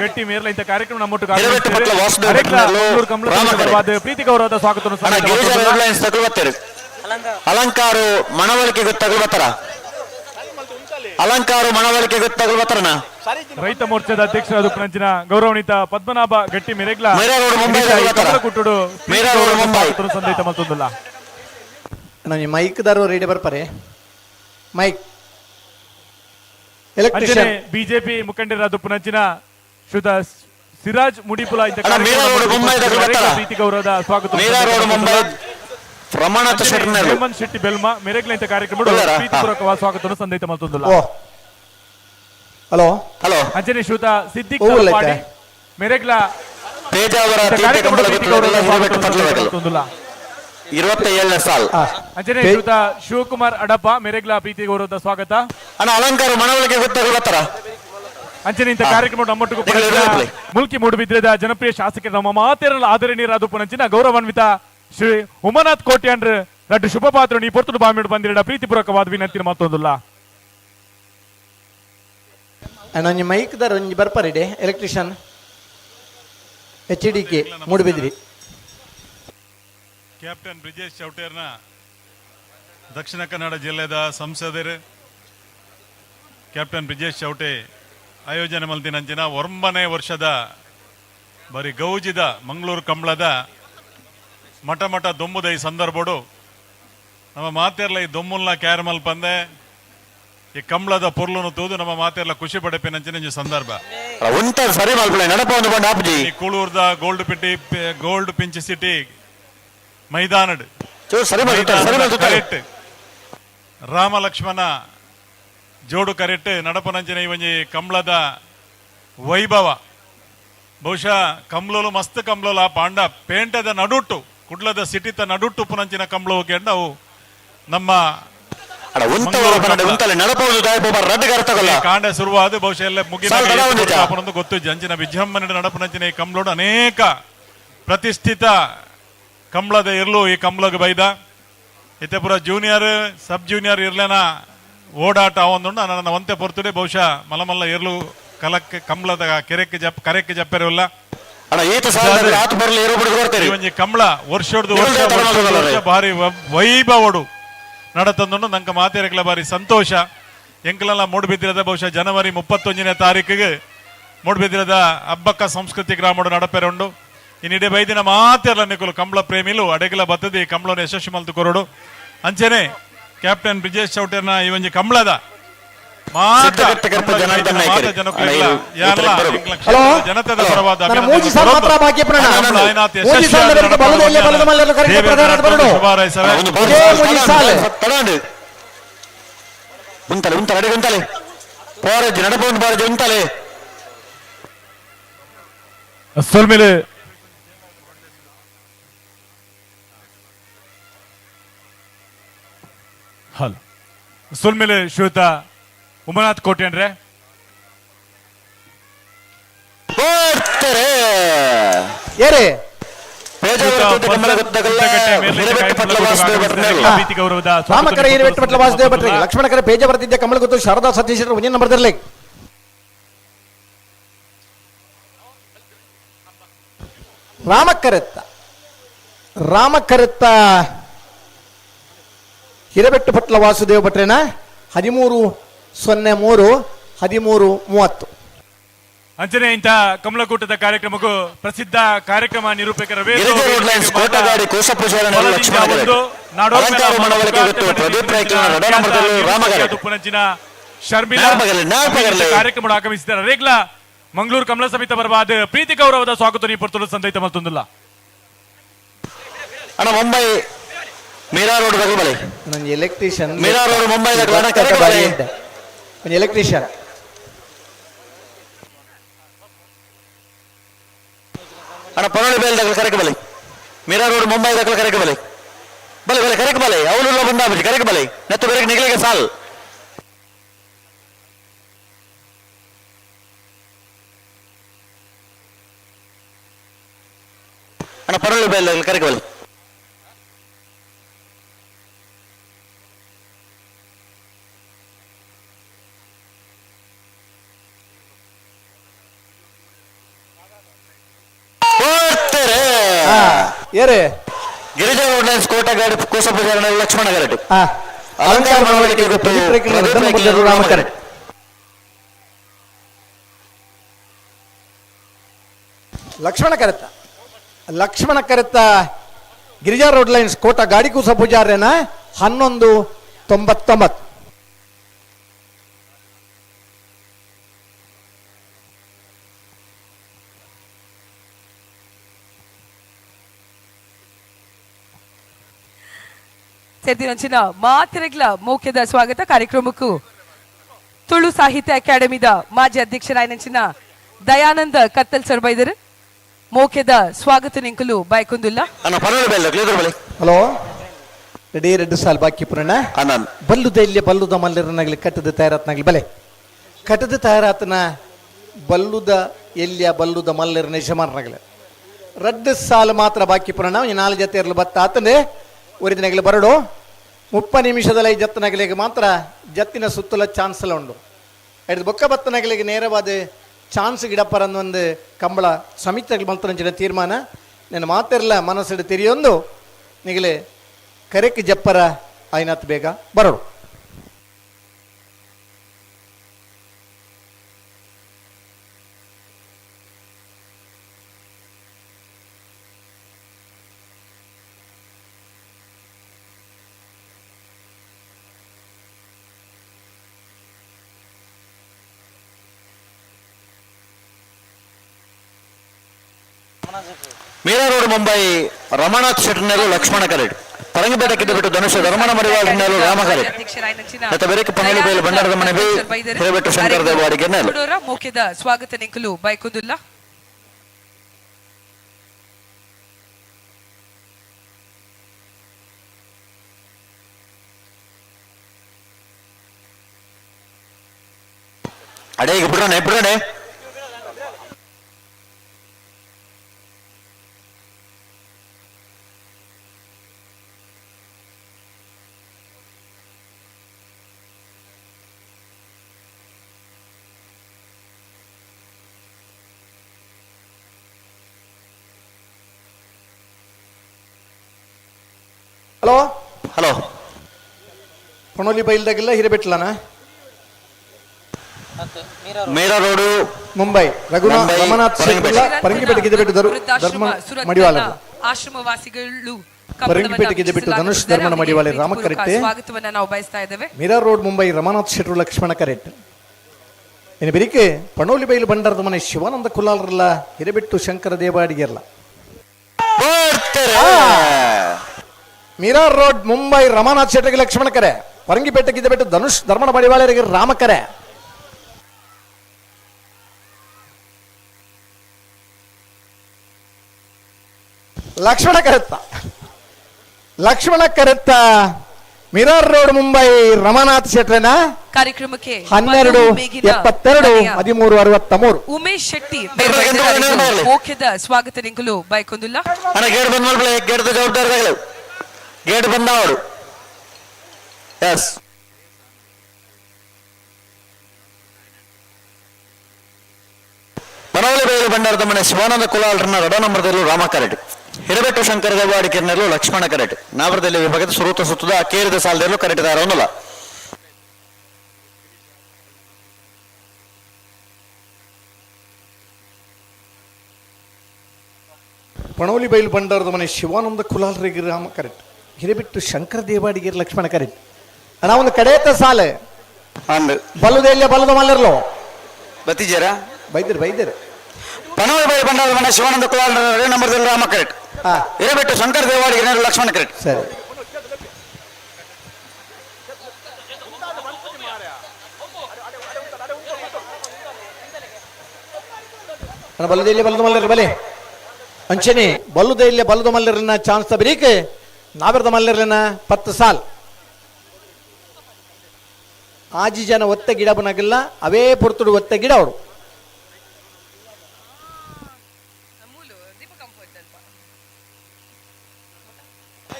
ಗಟ್ಟಿ ಮೇರ್ಲ ಇಂಥ ಕಾರ್ಯಕ್ರಮ ನಮ್ಮೊಟ್ಟು ಪ್ರೀತಿ ಗೌರವದ ಸ್ವಾಗತ. ಅಲಂಕಾರು ಮಣವಳಿಕೆ ಗೊತ್ತಾಗಲ್ ಅಲಂಕಾರು ಮಣವಳಿಕೆ ಗೊತ್ತಾಗಲ್ ಬತ್ತಾರಣ. ರೈತ ಮೋರ್ಚಾದ ಅಧ್ಯಕ್ಷರಾದ ಪುನಂಚಿನ ಗೌರವಾನ್ವಿತ ಪದ್ಮನಾಭ ಗಟ್ಟಿ ಮೆರೆಗ್ಲ ಕುಟ್ಟುಡು ಸಂದೇಶ ಮಲ್ತೊಂದುಲ್ಲ. ಮೈಕ್ ದಾರು ರೆಡಿ ಬರ್ಪಾರೆ mic electrician BJP ಮುಖಂಡರಾದ ಪುನಂಚಿನ ಶ್ರೀಯುತ ಸಿರಾಜ್ ಮುಡಿಪುಲ ಪ್ರೀತಿ ಗೌರವದ ಸ್ವಾಗತ. ಹೇಮಂತ್ ಶೆಟ್ಟಿ ಬೆಲ್ಮಾ ಮೆರೆಗ್ಲ ಇಂಥ ಕಾರ್ಯಕ್ರಮ ಪ್ರೀತಿಪೂರ್ವಕವಾದ ಸ್ವಾಗತವನ್ನು ಸಂದೇಶ ಮಲ್ತೊಂದುಲ್ಲ. ಹಲೋ ಹಲೋ ಅಂಚನೆ ಶ್ರೀಯುತ ಸಿದ್ದಿಕ್ ಮೆರೆಗ್ಲ 27 ಸಾಲ್. ಅಂಚನೆ ಶ್ರೀಯುತ ಶಿವಕುಮಾರ್ ಅಡಪ ಮೆರೆಗ್ಲ ಪ್ರೀತಿ ಗೌರವದ ಸ್ವಾಗತ. ಅಣ್ಣ ಅಲಂಕಾರ ಮನವೊಲಿಕೆ ಗೊತ್ತಾಗಲ್ಲ. ಅಂಚನೆ ಇಂಥ ಕಾರ್ಯಕ್ರಮ ನಮ್ಮೊಟ್ಟಿಗೆ ಮುಲ್ಕಿ ಮೂಡುಬಿದ್ರೆದ ಜನಪ್ರಿಯ ಶಾಸಕರ ನಮ್ಮ ಮಾತೇರಲ್ಲ ಆದರಣೀಯರಾದ ಪುನಂಚಿನ ಗೌರವಾನ್ವಿತ ಶ್ರೀ ಉಮಾನಾಥ್ ಕೋಟ್ಯಾನ್ರ ರಡ್ಡು ಶುಭ ಪಾತ್ರ ನೀ ಪೊರ್ತುಡು ಬಾಮಿಡು ಬಂದಿರಡ ಪ್ರೀತಿಪೂರ್ವಕವಾದ ವಿನಂತಿ ಮತ್ತೊಂದುಲ್ಲ. ಅಣ್ಣ ಒಂಜಿ ಮೈಕ್ ದಾರ ಒಂಜಿ ಬರ್ಪಾರಿಡೆ electrician H D K Moodbidri. Captain Brijesh ಚೌಟೇರ್ನ ದಕ್ಷಿಣ ಕನ್ನಡ ಜಿಲ್ಲೆದ ಸಂಸದರು captain Brijesh Chowta ಆಯೋಜನೆ ಮಲ್ತಿನಂಚಿನ 9ನೇ ವರ್ಷದ ಬರಿ ಗೌಜಿದ ಮಂಗಳೂರು ಕಂಬಳದ ಮಠ ಮಠ ದೊಂಬುದ ಈ ಸಂದರ್ಭಡು ನಮ್ಮ ಮಾತೆರ್ಲ ಈ ದೊಮ್ಮುಲ್ನ ಕ್ಯಾರಮಲ್ ಪಂದೆ ಈ ಕಂಬಳದ ಪೊರ್ಲುನು ತೂದು ನಮ್ಮ ಮಾತೆರ್ಲ ಖುಷಿ ಪಡೆಪಿನಂಚಿನ ಒಂಜಿ ಸಂದರ್ಭ. ಸರಿ ಈ ಕೂಳೂರ್ದ ಗೋಲ್ಡ್ ಪಿಟಿ gold pinch city ಮೈದಾನಡ್ correct Rama Lakshmana ಜೋಡು ಕರೆಕ್ಟ್ ನಡಪನಂಚಿನ ಈ ಒಂಜಿ ಕಂಬಳದ ವೈಭವ. ಬಹುಶಃ ಕಂಬ್ಲೋಲು ಮಸ್ತ್ ಕಂಬ್ಲೋಲು ಆ ಪಾಂಡ ಪೇಂಟೆದ ನಡುಟ್ಟು ಕುಡ್ಲದ ಸಿಟಿತ ನಡುಟ್ಟು ಪುನಂಚಿನ ಕಂಬ್ಲೋ ಅವು ನಮ್ಮ ಕಾಂಡ ಶುರುವಾದ ಬಹುಶಃ ಎಲ್ಲ ಮುಗಿದ ಗೊತ್ತು. ಜಂಚಿನ ವಿಜೃಂಭಣೆ ನಡಪನಂಚಿನ ಈ ಕಂಬ್ಲೋಡು ಅನೇಕ ಪ್ರತಿಷ್ಠಿತ ಕಂಬ್ಳದ ಇರ್ಲು ಈ ಕಂಬ್ಲಗ್ ಬೈದ ಇತ್ತೆ ಪೂರ ಜೂನಿಯರ್ ಸಬ್ ಜೂನಿಯರ್ ಇರ್ಲೇನ ಓಡಾಟ ಒಂದುಂಡು. ನನ್ನ ಒಂತೆ ಪೊರ್ತುಡೆ ಬಹುಶಃ ಮಲಮಲ್ಲ ಇರ್ಲು ಕಲಕ್ಕೆ ಕಂಬ್ಳದ ಕೆರೆಕ್ಕೆ ಜಪ್ ಕರೆಕ್ಕೆ ಜಪ್ಪೆರಲ್ಲ. ಒಂಜಿ ಕಂಬ್ಳ ವರ್ಷಡ್ದು ವರ್ಷ ವರ್ಷ ಭಾರಿ ವೈಭವಡು ನಡತಂದು ನಂಕ ಮಾತೆರೆಗ್ಲ ಭಾರಿ ಸಂತೋಷ. ಎಂಕಲೆಲ್ಲ ಮೂಡುಬಿದ್ರದ ಬಹುಶಃ ಜನವರಿ 31ನೇ ತಾರೀಕಿಗೆ ಮೂಡುಬಿದ್ರದ ಹಬ್ಬಕ್ಕ ಸಂಸ್ಕೃತಿ ಗ್ರಾಮಡು ನಡಪೆರುಂಡು. ಇನ್ನಿಡೆ ಬೈದಿನ ಮಾತೆರ್ಲ ನಿಕುಲು ಕಂಬಳ ಪ್ರೇಮಿಲು ಅಡೆಗಲ ಬತ್ತದಿ ಕಂಬಳನ ಯಶಸ್ವಿ ಮಲ್ತು ಕೊರಡು. ಅಂಚೆನೆ ಕ್ಯಾಪ್ಟನ್ ಬ್ರಿಜೇಶ್ ಚೌಟೇರ್ನ ಈ ಒಂಜಿ ಕಂಬಳದ ಜನತೆದ ಪರವಾದ ಸೊಲ್ಮೇಲೆ ಹಲೋ ಸೊಲ್ಮೇಲೆ ಶ್ವೇತ ಉಮನಾಥ್ ಕೋಟೆನ್ರೆ ರಾಮಕರ ಹಿರೇಬೆಟ್ಟಪಟ್ಲ ವಾಸುದೇವ ಭಟ್ರಿಗೆ ಲಕ್ಷ್ಮಣಕರ ಪೇಜ ಬರ್ತಿದ್ದೆ ಕಮಲಗುತ್ತು ಶಾರದಾ ಸತೀಶ್ ಒಂದೇ ನಂಬರ್ ಇರಲಿ. ರಾಮಕರೆತ್ತ ರಾಮಕರೆತ್ತ ಹಿರೇಬೆಟ್ಟಪಟ್ಲ ವಾಸುದೇವ ಭಟ್ರೇನ 13:03 13:30. ಅಂಚನೆ ಇಂಥ ಕಮಲಕೂಟದ ಕಾರ್ಯಕ್ರಮಕ್ಕೂ ಪ್ರಸಿದ್ಧ ಕಾರ್ಯಕ್ರಮ ನಿರೂಪಕರ ಶರ್ಮಿಳಾ ಕಾರ್ಯಕ್ರಮ ಆಗಮಿಸಿದ್ದಾರೆ. ರೇಗ್ಲಾ ಮಂಗಳೂರು ಕಮಲ ಸಮಿತಿ ಬರಬಾದ ಪ್ರೀತಿ ಗೌರವದ ಸ್ವಾಗತ ನೀ ಸಂದೈತ ಮತ್ತೊಂದಿಲ್ಲ. Mumbai Meera road electrician Mira road Mumbai electrician ಅಣ್ಣ ಪನೋಳಿ ಬೇಲ್ ದಖಲ್ ಕರೆಕ್ಟ್ ಬಲೆ ಮೀರಾ ರೋಡ್ ಮುಂಬೈ ದಖಲ್ ಕರೆಕ್ಟ್ ಬಲೆ ಬಲೆ ಬಲೆ ಕರೆಕ್ಟ್ ಬಲೆ ಅವಳು ಬಂದ ಕರೆಕ್ಟ್ ಬಲೆ ನತ್ತು ಬೇರೆ ನಿಗಲಿಗೆ ಸಾಲ್ ಅಣ್ಣ ಪನೋಳಿ ಬೇಲ್ ದಖಲ್ ಕರೆಕ್ಟ್ ಬಲೆ ಗಿರಿಜಾ ರೋಡ್ ಲೈನ್ಸ್ ಕೋಟಗಾಡಿ ಕೋಸಪೂಜಾರಣ ಲಕ್ಷ್ಮಣ ಗರಟು ಅಲಂಕಾರ ಲಕ್ಷ್ಮಣ ಕರೆತ ಲಕ್ಷ್ಮಣ ಕರೆತ ಗಿರಿಜಾ ರೋಡ್ ಲೈನ್ಸ್ ಕೋಟ ಗಾಡಿಕೂಸ ಪೂಜಾರ್ಯನ 11:99. ಸೇರ್ದಿನಂಚಿನ ಮಾತಿರಗ್ಲ ಮೌಖ್ಯದ ಸ್ವಾಗತ ಕಾರ್ಯಕ್ರಮಕ್ಕೂ ತುಳು ಸಾಹಿತ್ಯ ಅಕಾಡೆಮಿದ ಮಾಜಿ ಅಧ್ಯಕ್ಷರಾಯನಂಚಿನ ದಯಾನಂದ ಕತ್ತಲ್ ಸರ್ಬೈದರು ಮೌಖ್ಯದ ಸ್ವಾಗತ ನಿಂಕಲು ಬಾಯ್ಕೊಂದುಲ್ಲ. ಹಲೋ ರೆಡಿ ರೆಡ್ಡು ಸಾಲ್ ಬಾಕಿ ಪುರಣ ಬಲ್ಲುದ ಇಲ್ಲಿ ಬಲ್ಲುದ ಮಲ್ಲರನಾಗಲಿ ಕಟ್ಟದ ತಯಾರಾತನಾಗಲಿ ಬಲೆ ಕಟ್ಟದ ತಯಾರಾತನ ಬಲ್ಲುದ ಎಲ್ಲಿಯ ಬಲ್ಲುದ ಮಲ್ಲರನ ಯಜಮಾನರಾಗಲಿ ರಡ್ಡು ಸಾಲು ಮಾತ್ರ ಬಾಕಿ ಪುರಣ ಈ 4 ಜೊತೆ ಇರಲು ಬತ್ತ ಆತಂದೆ ಒರಿದಿನಗಲಿ ಬರಡು 30 ನಿಮಿಷದಲ್ಲಿ ಜತ್ತನಗಲಿಗೆ ಮಾತ್ರ ಜತ್ತಿನ ಸುತ್ತಲ ಚಾನ್ಸಲ ಉಂಡು ಹಿಡಿದು ಬೊಕ್ಕ ಬತ್ತನಗಲಿಗೆ ನೇರವಾದ ಚಾನ್ಸ್ ಗಿಡಪ್ಪರನ್ನು ಒಂದು ಕಂಬಳ ಸಮಿತಿಗಳು ಮಲ್ತನಂಚಿನ ತೀರ್ಮಾನ ನನ್ನ ಮಾತೆರ್ಲ ಮನಸ್ಸಿಡು ತೆರಿಯೊಂದು ನಿಗಲೆ ಕರೆಕ್ ಜಪ್ಪರ ಐನಾತ್ ಬೇಗ ಬರೋಡು. ಮೀರಾ ರೋಡ್ ಮುಂಬೈ ರಮಣಾಥ್ ಶೆಟ್ಟರ್ನಲ್ಲೂ ಲಕ್ಷ್ಮಣ ಕರೆಡ್, ಪರಂಗಿಪೇಟೆ ಕಿದ್ದಬಿಟ್ಟು ಧನುಷ್ ಧರ್ಮಣ ಮಡಿವಾಳನಲ್ಲೂ ರಾಮ ಕರೆಡ್, ಮತ್ತು ಬೆರಕೆ ಪಂಗಳಿ ಬೈಲು ಭಂಡಾರದ ಮನೆ ಬೈ ಹಿರೇಬೆಟ್ಟು ಶಂಕರ ದೇವಾಡಿಗೆ ಮುಖ್ಯದ ಸ್ವಾಗತ ನಿಂಕಲು ಬೈಕುಂದುಲ್ಲ. ಅಡೇ ಈಗ ಬಿಡೋಣ ಬಿಡೋಣ. ಹಲೋ ಹಲೋ, ಪಣೋಲಿ ಬೈಲ್ದಾಗೆಲ್ಲ ಹಿರೇಬೆಟ್ಲನ? ಮೀರಾ ರೋಡು ಮುಂಬೈ ರಘುನಾಥ್ ರಮನಾಥ್ ಪರಂಗಿಪೇಟೆ ಗಿದ್ದಬಿಟ್ಟು ಧರ್ಮ ಮಡಿವಾಳ ಆಶ್ರಮವಾಸಿಗಳು ಪರಂಗಿಪೇಟೆ ಗಿದ್ದಬಿಟ್ಟು ಧನುಷ್ ಧರ್ಮನ ಮಡಿವಾಳ ರಾಮ ಕರೆಕ್ಟ್ ಸ್ವಾಗತವನ್ನ ನಾವು ಬಯಸ್ತಾ ಇದ್ದೇವೆ. ಮೀರಾ ರೋಡ್ ಮುಂಬೈ ರಮನಾಥ್ ಶೆಟ್ರು ಲಕ್ಷ್ಮಣ ಕರೆಕ್ಟ್. ಇನ್ನು ಬೆರಿಕೆ ಪಣೋಲಿ ಬೈಲು ಬಂಡಾರದ ಮನೆ ಶಿವಾನಂದ ಕುಲಾಲರಲ್ಲ ಹಿರೇಬೆಟ್ಟು ಶಂಕರ ದೇವಾಡಿಗೆರ್ಲ. ಮೀರಾ ರೋಡ್ ಮುಂಬೈ ರಮಾನಾಥ್ ಶೆಟ್ಟರಿಗೆ ಲಕ್ಷ್ಮಣ ಕರೆ, ಪರಂಗಿಪೇಟೆ ಗಿದ್ದಬಿಟ್ಟು ಧನುಷ್ ಧರ್ಮಣ ಮಡಿವಾಳರಿಗೆ ರಾಮ ಕರೆ. ಲಕ್ಷ್ಮಣ ಕರೆತ್ತ, ಲಕ್ಷ್ಮಣ ಕರೆತ್ತ ಮೀರಾ ರೋಡ್ ಮುಂಬೈ ರಮಾನಾಥ್ ಶೆಟ್ರನ ಕಾರ್ಯಕ್ರಮಕ್ಕೆ 12 72 13 63. ಉಮೇಶ್ ಶೆಟ್ಟಿ ಮೋಖ್ಯದ ಸ್ವಾಗತ ನಿಂಕಲು ಬೈಕೊಂದುಲ್ಲ. ಗೇಟ್ ಬಂದ್ ಮಾಡ್ಬಿಡಿ, ಗೇಟ್ ಜವಾಬ್ದಾರಿಗಳು ಗೇಟ್ ಬಂದವರು. ಎಸ್ ಮನವಲಿ ಬೈಲು ಭಂಡಾರದ ಮನೆ ಶಿವಾನಂದ ಕುಲಾಲ್ರನ್ನ ರಡ ನಂಬರ್ದಲ್ಲೂ ರಾಮ ಕರೆಟ್, ಹಿರಬೆಟ್ಟು ಶಂಕರ ದೇವಾಡಿ ಕಿರ್ನಲ್ಲೂ ಲಕ್ಷ್ಮಣ ಕರೆಟ್, ನಾವರದಲ್ಲಿ ವಿಭಾಗದ ಸುರೂತ ಸುತ್ತದ ಕೇರಿದ ಸಾಲದಲ್ಲೂ ಕರೆಟಿದಾರ ಒಂದಲ್ಲ. ಪಣೋಲಿ ಬೈಲು ಭಂಡಾರದ ಮನೆ ಶಿವಾನಂದ ಕುಲಾಲ್ರಿಗೆ ರಾಮ ಕರೆಟ್, ಹಿರೇಬಿಟ್ಟು ಶಂಕರ ದೇವಾಡಿಗೆ ಲಕ್ಷ್ಮಣ ಕರೆಟ್. ಅಣ್ಣ ಒಂದು ಕಡೆತ ಸಾಲೆ ಬಲ್ಲದ ಇಲ್ಲ ಬಲ್ಲದ ಮಲ್ಲರ್ಲೋ ಬತ್ತಿಜಾರ ಬೈದಿರ್ ಬೈದಿರ್. ಪಣೋಲಿ ಬೈಲು ಭಂಡಾರದ ಮನೆ ಶಿವಾನಂದ ಕುಲಾಲ್ ನಂಬರ್ದಲ್ಲಿ ರಾಮ ಕರೆಟ್, ಹಿರೇಬೆಟ್ಟು ಶಂಕರ ದೇವಾಡಿಗೆ ಲಕ್ಷ್ಮಣ ಕರೆಟ್. ಸರಿ, ಅಣ್ಣ ಬಲ್ಲದ ಇಲ್ಲಿ ಬಲ್ಲದ ಮಲ್ಲರ್ ಬಲೆ ಅಂಚನೆ ಬಲ್ಲದ ಇಲ್ಲಿ ಬಲ್ಲದ ಮಲ್ಲರ್ನ ಚಾನ್ಸ್ ತಬರೀಕ್ ನಾವಿರದ ಮಲ್ಲರ್ನ 10 ಸಾಲ್ ಆಜಿ ಜನ ಒತ್ತ ಗಿಡ ಬನಾಗಿಲ್ಲ, ಅವೇ ಪುರ್ತುಡು ಒತ್ತ ಗಿಡ ಅವರು.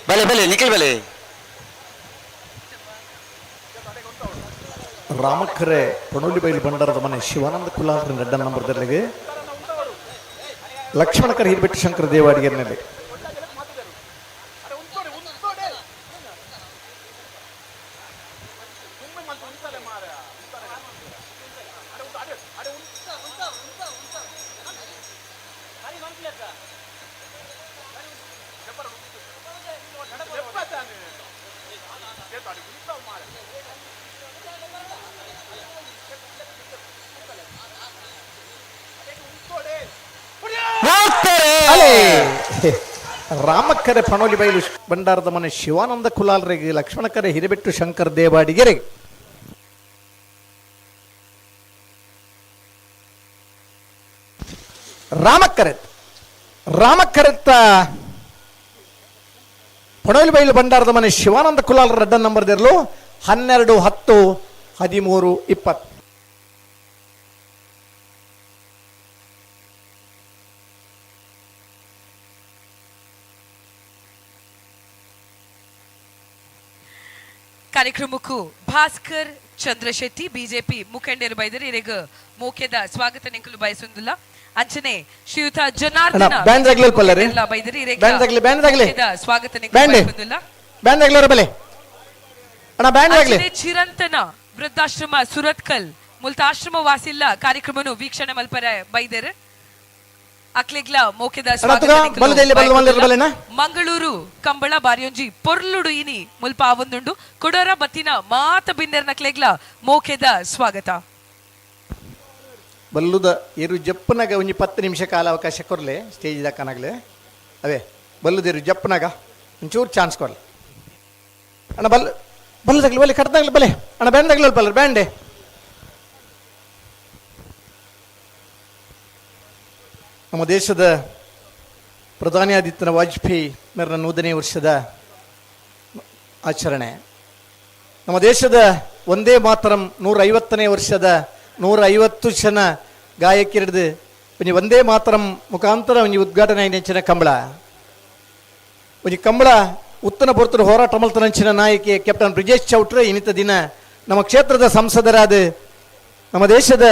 ಬಲೆ ಬಲೆ ನಿಖಿಲ್ ಬಲೆ. ರಾಮಖರೆ ಪಣೋಲಿ ಬೈಲು ಭಂಡಾರದ ಮನೆ ಶಿವಾನಂದ ಕುಲಾಲ್ರ ರೆಡ್ಡ ನಂಬರ್ದಲ್ಲಿಗೆ ಲಕ್ಷ್ಮಣಕರ್ ಹಿರ್ಬೆಟ್ಟು ಶಂಕರ ದೇವಾಡಿಗೆರ್ನಲ್ಲಿ. ರಾಮಕ್ಕರೆ ಪಣೋಲಿ ಬೈಲು ಭಂಡಾರದ ಮನೆ ಶಿವಾನಂದ ಕುಲಾಲ್ರಿಗೆ ಲಕ್ಷ್ಮಣಕರೆ ಹಿರೇಬೆಟ್ಟು ಶಂಕರ್ ದೇವಾಡಿಗೆರೆ. ರಾಮಕ್ಕರೆತ್ ರಾಮಕ್ಕರೆತ್ತ ಪಣೋಲಿ ಬೈಲು ಭಂಡಾರದ ಮನೆ ಶಿವಾನಂದ ಕುಲಾಲ್ ರಡ್ಡ ನಂಬರ್ದಿರಲು 12 10 13 20. ಕಾರ್ಯಕ್ರಮಕ್ಕೂ ಭಾಸ್ಕರ್ ಚಂದ್ರ ಶೆಟ್ಟಿ ಬಿಜೆಪಿ ಮುಖಂಡರು ಬೈದರು ಇರೆಗ್ ಮೋಕೆದ ಸ್ವಾಗತ ನಿಂಕಲು ಬಯಸುಂದಿಲ್ಲ. ಅಂಚನೆ ಶ್ರೀಯುತ ಜನಾರ್ದನ ಬೈದರು ಇರೆಗ್ ಸ್ವಾಗತ ನಿಂಕಲು. ಚಿರಂತನ ವೃದ್ಧಾಶ್ರಮ ಸುರತ್ಕಲ್ ಮುಲ್ತಾಶ್ರಮ ವಾಸಿಲ್ಲ ಕಾರ್ಯಕ್ರಮನು ವೀಕ್ಷಣೆ ಮಲ್ಪರ ಬೈದರು ಅಕ್ಲೆಗ್ಲ ಮೋಕೆದ ಸ್ವಾಗತ. ಮಂಗಳೂರು ಕಂಬಳ ಬಾರಿಯೊಂಜಿ ಪೊರ್ಲುಡು ಇನಿ ಮುಲ್ಪ ಆವೊಂದುಂಡು ಕೊಡೋರ ಬತ್ತಿನ ಮಾತ ಬಿಂದೆರ್ನಕ್ಲೆಗ್ಲ ಮೋಕೆದ ಸ್ವಾಗತ. ಬಲ್ಲುದ ಎರು ಜಪ್ಪನಾಗ ಒಂಜಿ 10 ನಿಮಿಷ ಕಾಲ ಅವಕಾಶ ಕೊರ್ಲೆ ಸ್ಟೇಜ್ ದಕ್ಕನಾಗ್ಲೆ ಅವೇ ಬಲ್ಲುದ ಎರು ಜಪ್ಪನಾಗ ಒಂಚೂರು ಚಾನ್ಸ್ ಕೊರ್ಲೆ ಅಣ್ಣ. ಬಲ್ ಬಲ್ಲದಾಗ್ಲಿ ಬಲ್ಲೆ ಕಟ್ದಾಗ್ಲಿ ಬಲೆ ಅಣ್ಣ ಬ್ಯಾಂಡ್ ಬಲ್ಲ ಬ್ಯಾಂಡೆ. ನಮ್ಮ ದೇಶದ ಪ್ರಧಾನಿ ಆದಿತ್ಯನ ವಾಜಪೇಯಿ ಮೇರನ 100ನೇ ವರ್ಷದ ಆಚರಣೆ, ನಮ್ಮ ದೇಶದ ಒಂದೇ ಮಾತರಂ 150ನೇ ವರ್ಷದ 150 ಜನ ಗಾಯಕಿರದು ಒಂಜಿ ಒಂದೇ ಮಾತರಂ ಮುಖಾಂತರ ಒಂಜಿ ಉದ್ಘಾಟನೆ ನೆಂಚಿನ ಕಂಬಳ ಒಂಜಿ ಕಂಬಳ ಉತ್ತನ ಪೊರ್ತುಡು ಹೋರಾಟ ಮಲ್ತನಂಚಿನ ನಾಯಕಿ ಕ್ಯಾಪ್ಟನ್ ಬ್ರಿಜೇಶ್ ಚೌಟ್ರೆ ಇನ್ನಿತ ದಿನ ನಮ್ಮ ಕ್ಷೇತ್ರದ ಸಂಸದರಾದ ನಮ್ಮ ದೇಶದ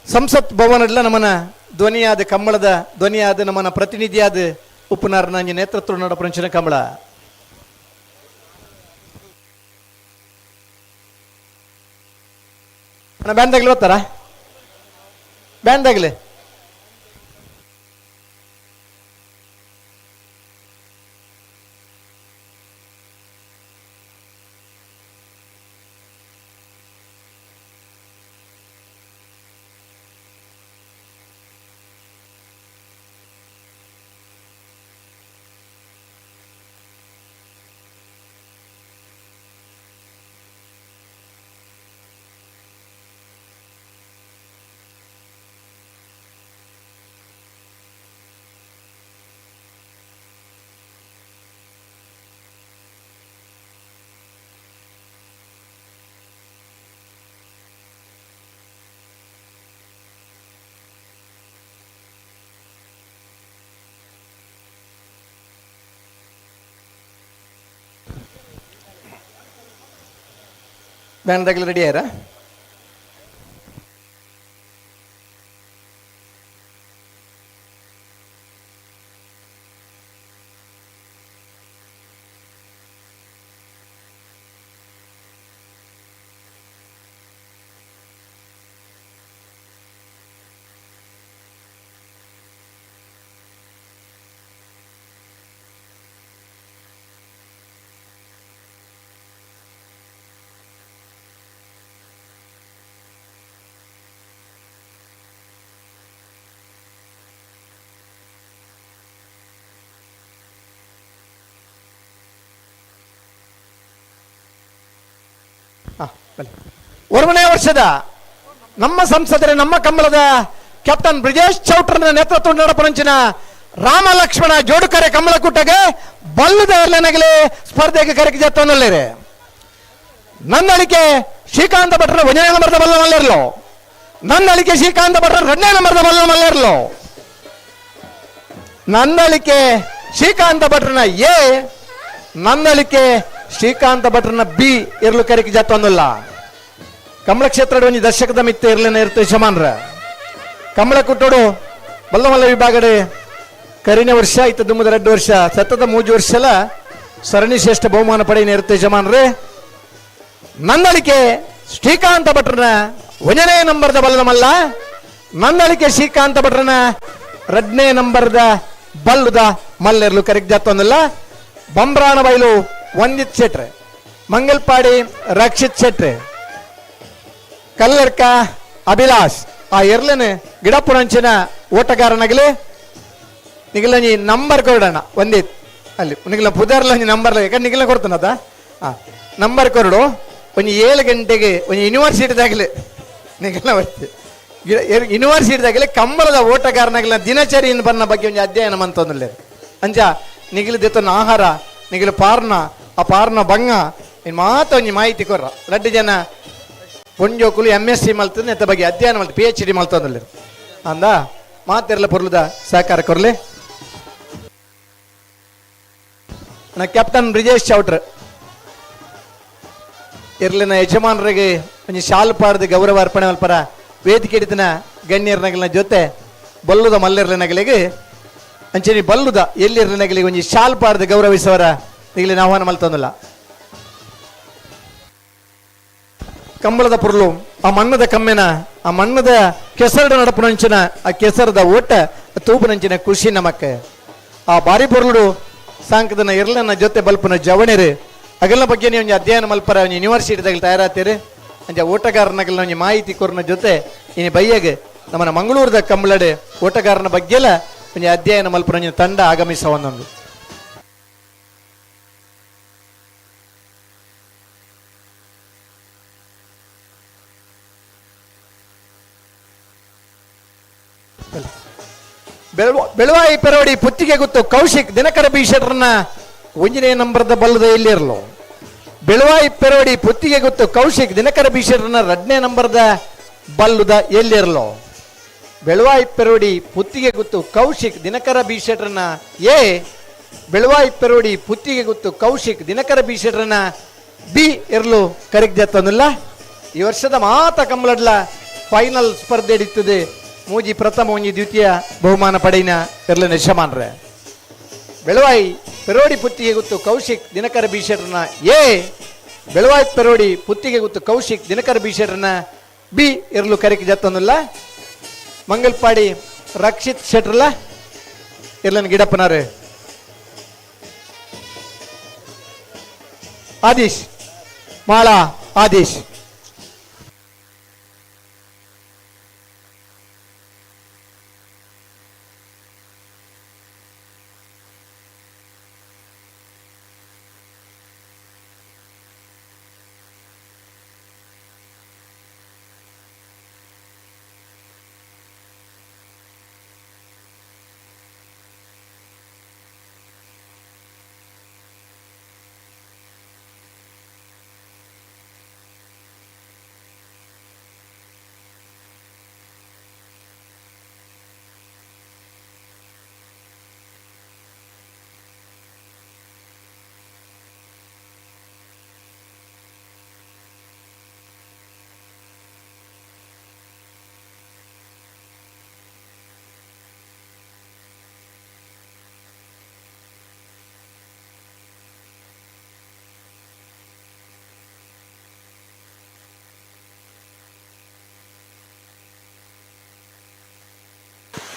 ಸಂಸತ್ ಭವನಡ್ಲ ನಮ್ಮನ ಧ್ವನಿಯಾದ ಕಂಬಳದ ಧ್ವನಿಯಾದ ನಮ್ಮನ ಪ್ರತಿನಿಧಿಯಾದ ಉಪನಾರನ ನೇತೃತ್ವ ನಡಪಂಚಿನ ಕಂಬಳ. ಅಣ್ಣ ಬ್ಯಾಂಡ್ ಆಗ್ಲಿ ಬರ್ತಾರ ಬ್ಯಾಂಡ್ ಆಗ್ಲಿ. ಬ್ಯಾಂಡ್ದಾಗಲಿ ರೆಡಿ ಆಯ್ರಾ? 1ನೇ ವರ್ಷದ ನಮ್ಮ ಸಂಸದರ ನಮ್ಮ ಕಂಬಳದ ಕ್ಯಾಪ್ಟನ್ ಬ್ರಿಜೇಶ್ ಚೌಟ್ರನ ನೇತೃತ್ವ ನಡಪರಂಚಿನ ರಾಮ ಲಕ್ಷ್ಮಣ ಜೋಡುಕರೆ ಕಂಬಳಕೂಟಗೆ ಬಲ್ಲದ ಎಲ್ಲನಗಲೇ ಸ್ಪರ್ಧೆಗೆ ಕರೆಗೆ ಜತ್ತವನ್ನಲ್ಲಿರೆ. ನನ್ನಳಿಕೆ ಶ್ರೀಕಾಂತ ಭಟ್ರ 1ನೇ ನಂಬರ್ದ ಬಲ್ಲ ಮಲ್ಲಿರಲು, ನನ್ನಳಿಕೆ ಶ್ರೀಕಾಂತ ಭಟ್ರ 2ನೇ ನಂಬರ್ದ ಬಲ್ಲ ಮಲ್ಲಿರಲು, ನನ್ನಳಿಕೆ ಶ್ರೀಕಾಂತ ಭಟ್ರನ ಎ, ನನ್ನಳಿಕೆ ಶ್ರೀಕಾಂತ ಭಟ್ರನ ಬಿ ಇರಲು ಕರೆಗೆ ಜತ್ತವನ್ನಲ್ಲ. ಕಮಲ ಕ್ಷೇತ್ರ ಒಂಜಿ ದರ್ಶಕದ ಮಿತ್ತ ಇರ್ಲೇನೆ ಇರ್ತ ಯಜಮಾನ್ರ. ಕಮಲ ಕುಟ್ಟೋಡು ಬಲ್ಲಮಲ್ಲ ವಿಭಾಗಡೆ ಕರಿನ ವರ್ಷ ಇತ್ತ ದುಮ್ಮದ 2 ವರ್ಷ ಸತತ 3 ವರ್ಷಲ ಸರಣಿ ಶ್ರೇಷ್ಠ ಬಹುಮಾನ ಪಡೆಯ ಇರ್ತ ಯಜಮಾನ್ರೆ. ನನ್ನಳಿಕೆ ಶ್ರೀಕಾಂತ ಭಟ್ರನ 1ನೇ ನಂಬರ್ದ ಬಲ್ಲಮಲ್ಲ, ನನ್ನಳಿಕೆ ಶ್ರೀಕಾಂತ ಭಟ್ರನ 2ನೇ ನಂಬರ್ದ ಬಲ್ಲದ ಮಲ್ಲೆರ್ಲು ಕರೆಗೆ ಜಾತೊಂದಲ್ಲ. ಬಂಬ್ರಾಣ ಬೈಲು ವಂದಿತ್ ಶೆಟ್ರೆ, ಮಂಗಲ್ಪಾಡಿ ರಕ್ಷಿತ್ ಶೆಟ್ರೆ, ಕಲ್ಲರ್ಕ ಅಭಿಲಾಷ್ ಆ ಎರ್ಲನೆ ಗಿಡಪುರಂಚಿನ ಓಟಗಾರನಾಗಲಿ ನಿಗಲ ನೀ ನಂಬರ್ ಕೊಡೋಣ ಒಂದೇ ಅಲ್ಲಿ ನಿಗಲ ಪುದರ್ಲ ನಂಬರ್ ಯಾಕಂದ್ರೆ ನಿಗಲ ಕೊಡ್ತಾನದ ನಂಬರ್ ಕೊರಡು ಒಂದು 7 ಗಂಟೆಗೆ ಒಂದು ಯೂನಿವರ್ಸಿಟಿದಾಗಲಿ ನಿಗಲ ಬರ್ತಿ ಯೂನಿವರ್ಸಿಟಿದಾಗಲಿ ಕಂಬಳದ ಓಟಗಾರನಾಗಲಿ ದಿನಚರಿಯನ್ನು ಬನ್ನ ಬಗ್ಗೆ ಒಂದು ಅಧ್ಯಯನ ಮಂತಂದ್ರೆ ಅಂಜ ನಿಗಲ ದೇತನ ಆಹಾರ ನಿಗಲ ಪಾರ್ನ ಆ ಪಾರ್ನ ಬಂಗ ಇನ್ನು ಮಾತ ಒಂಜಿ ಮಾಹಿತಿ ಕೊರ್ರ ರಡ್ಡು ಜನ ಪೊಂಜೋಕುಲು MSc ಮಲ್ತದೆ ನೆತ್ತ ಬಗ್ಗೆ ಅಧ್ಯಯನ ಮಲ್ತ PhD ಮಲ್ತಂದ್ರೆ ಅಂದ ಮಾತಿರಲ ಪೊರ್ಲುದ ಸಹಕಾರ ಕೊರ್ಲಿ. ಕ್ಯಾಪ್ಟನ್ ಬ್ರಿಜೇಶ್ ಚೌಟ್ರ್ ಇರ್ಲಿನ ಯಜಮಾನರಿಗೆ ಒಂಜಿ ಶಾಲು ಪಾಡ್ದು ಗೌರವ ಅರ್ಪಣೆ ಮಲ್ಪರ ವೇದಿಕೆ ಹಿಡಿದಿನ ಗಣ್ಯರ್ನಗಲಿನ ಜೊತೆ ಬಲ್ಲುದ ಮಲ್ಲಿರ್ಲಿನಗಲಿಗೆ ಅಂಚನೆ ಬಲ್ಲುದ ಎಲ್ಲಿರ್ಲಿನಗಲಿಗೆ ಒಂಜಿ ಶಾಲ್ ಪಾಡ್ದು ಗೌರವಿಸುವರ ನಿಗಲಿನ ಆಹ್ವಾನ ಮಲ್ತೊಂದಿಲ್ಲ. ಕಂಬಳದ ಪುರ್ಲು ಆ ಮಣ್ಣದ ಕಮ್ಮೆನ ಆ ಮಣ್ಣದ ಕೆಸರದ ನಡಪುನಂಚಿನ ಆ ಕೆಸರದ ಓಟ ತೂಪುನಂಚಿನ ಖುಷಿ ನಮಕ್ ಆ ಬಾರಿ ಪೊರ್ಲುಡು ಸಾಂಕದನ ಇರ್ಲನ ಜೊತೆ ಬಲ್ಪನ ಜವಣಿರು ಅಗಲ್ನ ಬಗ್ಗೆ ನೀವು ಒಂಜಿ ಅಧ್ಯಯನ ಮಲ್ಪರ ಒಂಜಿ ಯೂನಿವರ್ಸಿಟಿದಾಗ ತಯಾರಾತೀರಿ ಅಂಚ ಓಟಗಾರನಗಲ್ನ ಒಂಜಿ ಮಾಹಿತಿ ಕೊರ್ನ ಜೊತೆ ಇನಿ ಬಯ್ಯಗ್ ನಮ್ಮನ ಮಂಗಳೂರದ ಕಂಬಳಡೆ ಓಟಗಾರನ ಬಗ್ಗೆಲ ಒಂಜಿ ಅಧ್ಯಯನ ಮಲ್ಪನ ಒಂಜಿ ತಂಡ ಆಗಮಿಸ ಒಂದೊಂದು. ಬೆಳವಾಯಿ ಪೆರೋಡಿ ಪುತ್ತಿಗೆ ಗೊತ್ತು ಕೌಶಿಕ್ ದಿನಕರ ಬಿ ಶೆಟ್ಟರ್ನ ಒಂಜನೇ ನಂಬರ್ದ ಬಲ್ಲದ ಎಲ್ಲಿರಲು. ಬೆಳವಾಯಿ ಪೆರೋಡಿ ಪುತ್ತಿಗೆ ಗೊತ್ತು ಕೌಶಿಕ್ ದಿನಕರ ಬಿ ಶೆಟ್ಟರ್ನ ಎರಡನೇ ನಂಬರ್ದ ಬಲ್ಲದ ಎಲ್ಲಿರಲು. ಬೆಳವಾಯಿ ಪೆರೋಡಿ ಪುತ್ತಿಗೆ ಗೊತ್ತು ಕೌಶಿಕ್ ದಿನಕರ ಬಿ ಶೆಟ್ಟರ್ನ ಎ. ಬೆಳವಾಯಿ ಪೆರೋಡಿ ಪುತ್ತಿಗೆ ಗೊತ್ತು ಕೌಶಿಕ್ ದಿನಕರ ಬಿ ಶೆಟ್ಟರ್ನ ಬಿ ಇರಲು ಕರೆಕ್ಟ್ ಜತ್ತೊಂದಿಲ್ಲ. ಈ ವರ್ಷದ ಮಾತ ಕಂಬಳಡ್ಲ ಫೈನಲ್ ಸ್ಪರ್ಧೆ ಹಿಡಿತದೆ. ಮೂಜಿ ಪ್ರಥಮ ಒಂಜಿ ದ್ವಿತೀಯ ಬಹುಮಾನ ಪಡೆಯಿನ ಇರ್ಲಿನ ಯಜಮಾನ್ರೆ. ಬೆಳವಾಯಿ ಪೆರೋಡಿ ಪುತ್ತಿಗೆ ಗೊತ್ತು ಕೌಶಿಕ್ ದಿನಕರ ಬಿ ಶೆಟ್ಟರ್ನ ಎ. ಬೆಳವಾಯಿ ಪೆರೋಡಿ ಪುತ್ತಿಗೆ ಗೊತ್ತು ಕೌಶಿಕ್ ದಿನಕರ ಬಿ ಶೆಟ್ಟರ್ನ ಬಿ ಇರ್ಲು ಕರೆಕ್ ಜತ್ತೊಂದಿಲ್ಲ. ಮಂಗಲ್ಪಾಡಿ ರಕ್ಷಿತ್ ಶೆಟ್ರಲ್ಲ ಇರ್ಲನ್ ಗಿಡಪ್ಪನಾರು. ಆದೀಶ್ ಮಾಳಾ ಆದೀಶ್.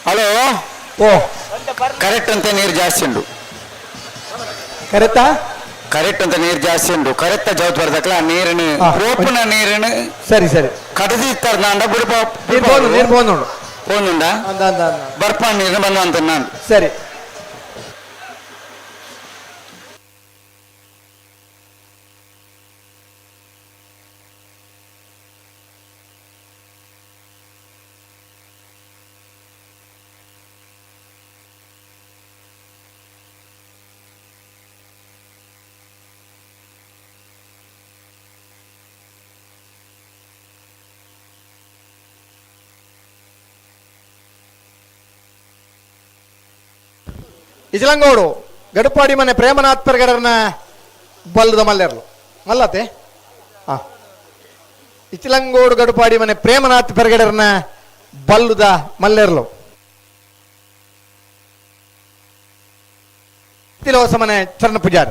ಹಲೋ ಓ ಕರೆಕ್ಟ್ ಅಂತ ನೀರು ಜಾಸ್ತಿ ಉಂಟು. ಕರೆಕ್ಟಾ? ಕರೆಕ್ಟ್ ಅಂತ ನೀರು ಜಾಸ್ತಿ ಉಂಟು. ಕರೆಕ್ಟ್ ಜವತ್ ಬರ್ದಕ್ಲ ಆ ನೀರಿನ ರೋಪುನ ನೀರಿನ ಸರಿ ಸರಿ ಕಡದಿ ಇತ್ತಾರೆ ನಾಂಡ ಬಿಡುಪ ನೀರು ಬೋಂದುಂಡು ಪೋನುಂಡ ಬರ್ಪ ನೀರು ಬಂದ ಅಂತ ನಾನು ಸರಿ. ಇಜಲಂಗೋಡು ಗಡುಪಾಡಿ ಮನೆ ಪ್ರೇಮನಾಥ್ ಪರ್ಗಡರ್ನ ಬಲ್ಲದ ಮಲ್ಲೆರ್ಲು ಮಲ್ಲತೆ ಹಾ. ಇಚಿಲಂಗೋಡು ಗಡುಪಾಡಿ ಮನೆ ಪ್ರೇಮನಾಥ್ ಪೆರ್ಗಡರ್ನ ಬಲ್ಲುದ ಮಲ್ಲೆರ್ಲು. ತಿಲೋಸ ಮನೆ ಚರಣ ಪೂಜಾರ.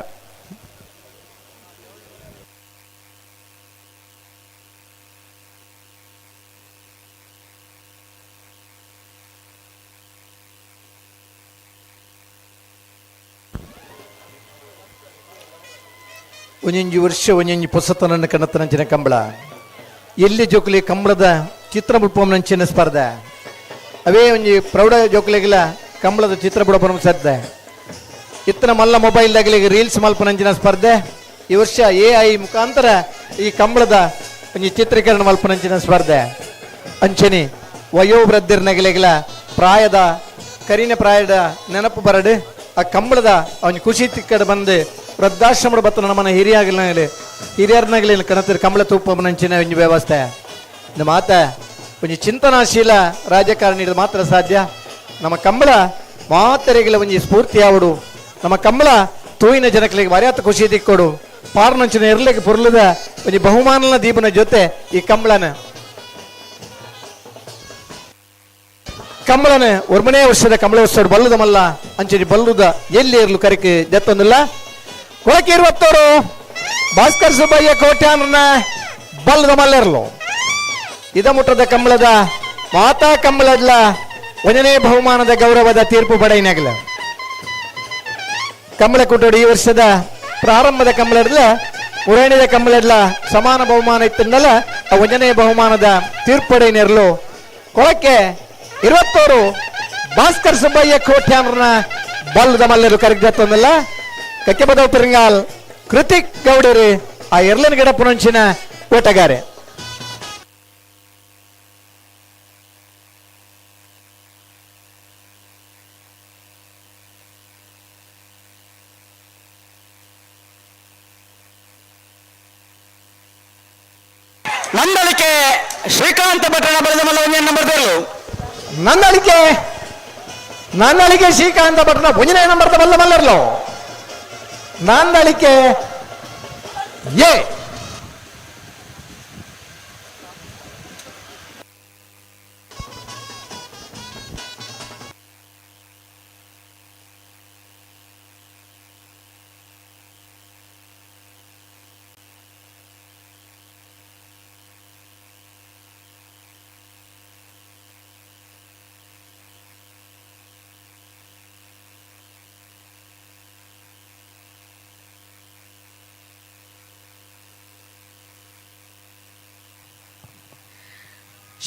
ಒಂಜೊಂಜಿ ವರ್ಷ ಒಂಜೊಂಜಿ ಪೊಸತನನ್ನು ಕಣತನಂಚಿನ ಕಂಬಳ ಎಲ್ಲಿ ಜೋಕುಲಿ ಕಂಬಳದ ಚಿತ್ರ ಬುಡ್ಪಂಚಿನ ಸ್ಪರ್ಧೆ ಅವೇ ಒಂಜಿ ಪ್ರೌಢ ಜೋಕುಲಿಗೆಲ್ಲ ಕಂಬಳದ ಚಿತ್ರ ಬುಡಪನ ಸ್ಪರ್ಧೆ ಇತ್ತನ ಮಲ್ಲ ಮೊಬೈಲ್ದಾಗಲಿ ರೀಲ್ಸ್ ಮಲ್ಪನಂಚಿನ ಸ್ಪರ್ಧೆ ಈ ವರ್ಷ ಎ I ಮುಖಾಂತರ ಈ ಕಂಬಳದ ಒಂಜಿ ಚಿತ್ರೀಕರಣ ಮಲ್ಪನಂಚಿನ ಸ್ಪರ್ಧೆ ಅಂಚನಿ ವಯೋವೃದ್ಧಿರ್ನಗಲಿಗೆಲ್ಲ ಪ್ರಾಯದ ಕರಿನ ಪ್ರಾಯದ ನೆನಪು ಬರಡು ಆ ಕಂಬಳದ ಅವನ ಖುಷಿ ತಿಕ್ಕಡ ಬಂದು ವೃದ್ಧಾಶ್ರಮದ ಬತ್ತ ನಮ್ಮನ್ನ ಹಿರಿಯಾಗಲಿ ಹಿರಿಯರ್ನಾಗಲಿ ಕಣತಿರ್ ಕಂಬಳ ತೂಪನಂಚಿನ ಒಂದು ವ್ಯವಸ್ಥೆ ಇದು ಮಾತ ಒಂಜಿ ಚಿಂತನಾಶೀಲ ರಾಜಕಾರಣಿ ಮಾತ್ರ ಸಾಧ್ಯ. ನಮ್ಮ ಕಂಬಳ ಮಾತರಿಗೆಲ್ಲ ಒಂಜಿ ಸ್ಫೂರ್ತಿ ಆವಡು ನಮ್ಮ ಕಂಬಳ ತೂಯಿನ ಜನಗಳಿಗೆ ಮರ್ಯಾದ ಖುಷಿ ದಿಕ್ಕೊಡು. ಪಾರ್ನಂಚಿನ ಎರ್ಲೆಗೆ ಪೊರ್ಲದ ಒಂಜಿ ಬಹುಮಾನಲ ದೀಪನ ಜೊತೆ ಈ ಕಂಬಳನ ಕಂಬಳನ ಒರ್ಮನೇ ವರ್ಷದ ಕಂಬಳ ವರ್ಷ ಬಲ್ಲದ ಮಲ್ಲ ಅಂಚನೆ ಬಲ್ಲುದ ಎಲ್ಲಿ ಇರ್ಲು ಕರಿಕೆ ಜತ್ತೊಂದಿಲ್ಲ. ಕೊಳಕೆ ಇರುವತ್ತವರು ಭಾಸ್ಕರ್ ಸುಬ್ಬಯ್ಯ ಕೋಟ್ಯಾನ ಬಲ್ಲದ ಮಲ್ಲರ್ಲು ಇದ ಮುಟ್ಟದ ಕಂಬಳದ ಮಾತಾ ಕಂಬಳಡ್ಲ ಒಂದನೇ ಬಹುಮಾನದ ಗೌರವದ ತೀರ್ಪು ಬಡೈನಾಗಲ. ಕಂಬಳ ಕೂಟೋಡು ಈ ವರ್ಷದ ಪ್ರಾರಂಭದ ಕಂಬಳಡ್ಲ ಉರಣಿದ ಕಂಬಳಡ್ಲ ಸಮಾನ ಬಹುಮಾನ ಇತ್ತಿಂದಲ ಆ ಒಂದನೇ ಬಹುಮಾನದ ತೀರ್ಪಡೆಯನ್ನೆರಲು ಕೊಳಕ್ಕೆ 21 ಭಾಸ್ಕರ್ ಸುಬ್ಬಯ್ಯ ಕೋಟ್ಯಾನ್ರನ್ನ ಬಲ್ಲದ ಮಲ್ಲರು ಕರಗತ್ತೊಂದಲ್ಲ. ಕಕ್ಕೆಬದವ್ ಪೆರಂಗಾಲ್ ಕೃತಿಕ್ ಗೌಡರು ಆ ಎರ್ಲನ್ ಗಿಡ ಪುನಂಚಿನ ಓಟಗಾರೆ. ನಂದಳಿಕೆ ಶ್ರೀಕಾಂತ ಭಟ್ಟಣ ಬರೆದ ಮಲ್ಲ ಒಂದೇ ನಂಬರ್ ಬೇರು. ನಂದಳಿಕೆ ನಂದಳಿಕೆ ಶ್ರೀಕಾಂತ ಭಟ್ಟಣ ಒಂದನೇ ನಂಬರ್ ಬಲ್ಲ ಮಲ್ಲರ್ಲು. ನಂದಳಿಕೆ ಎ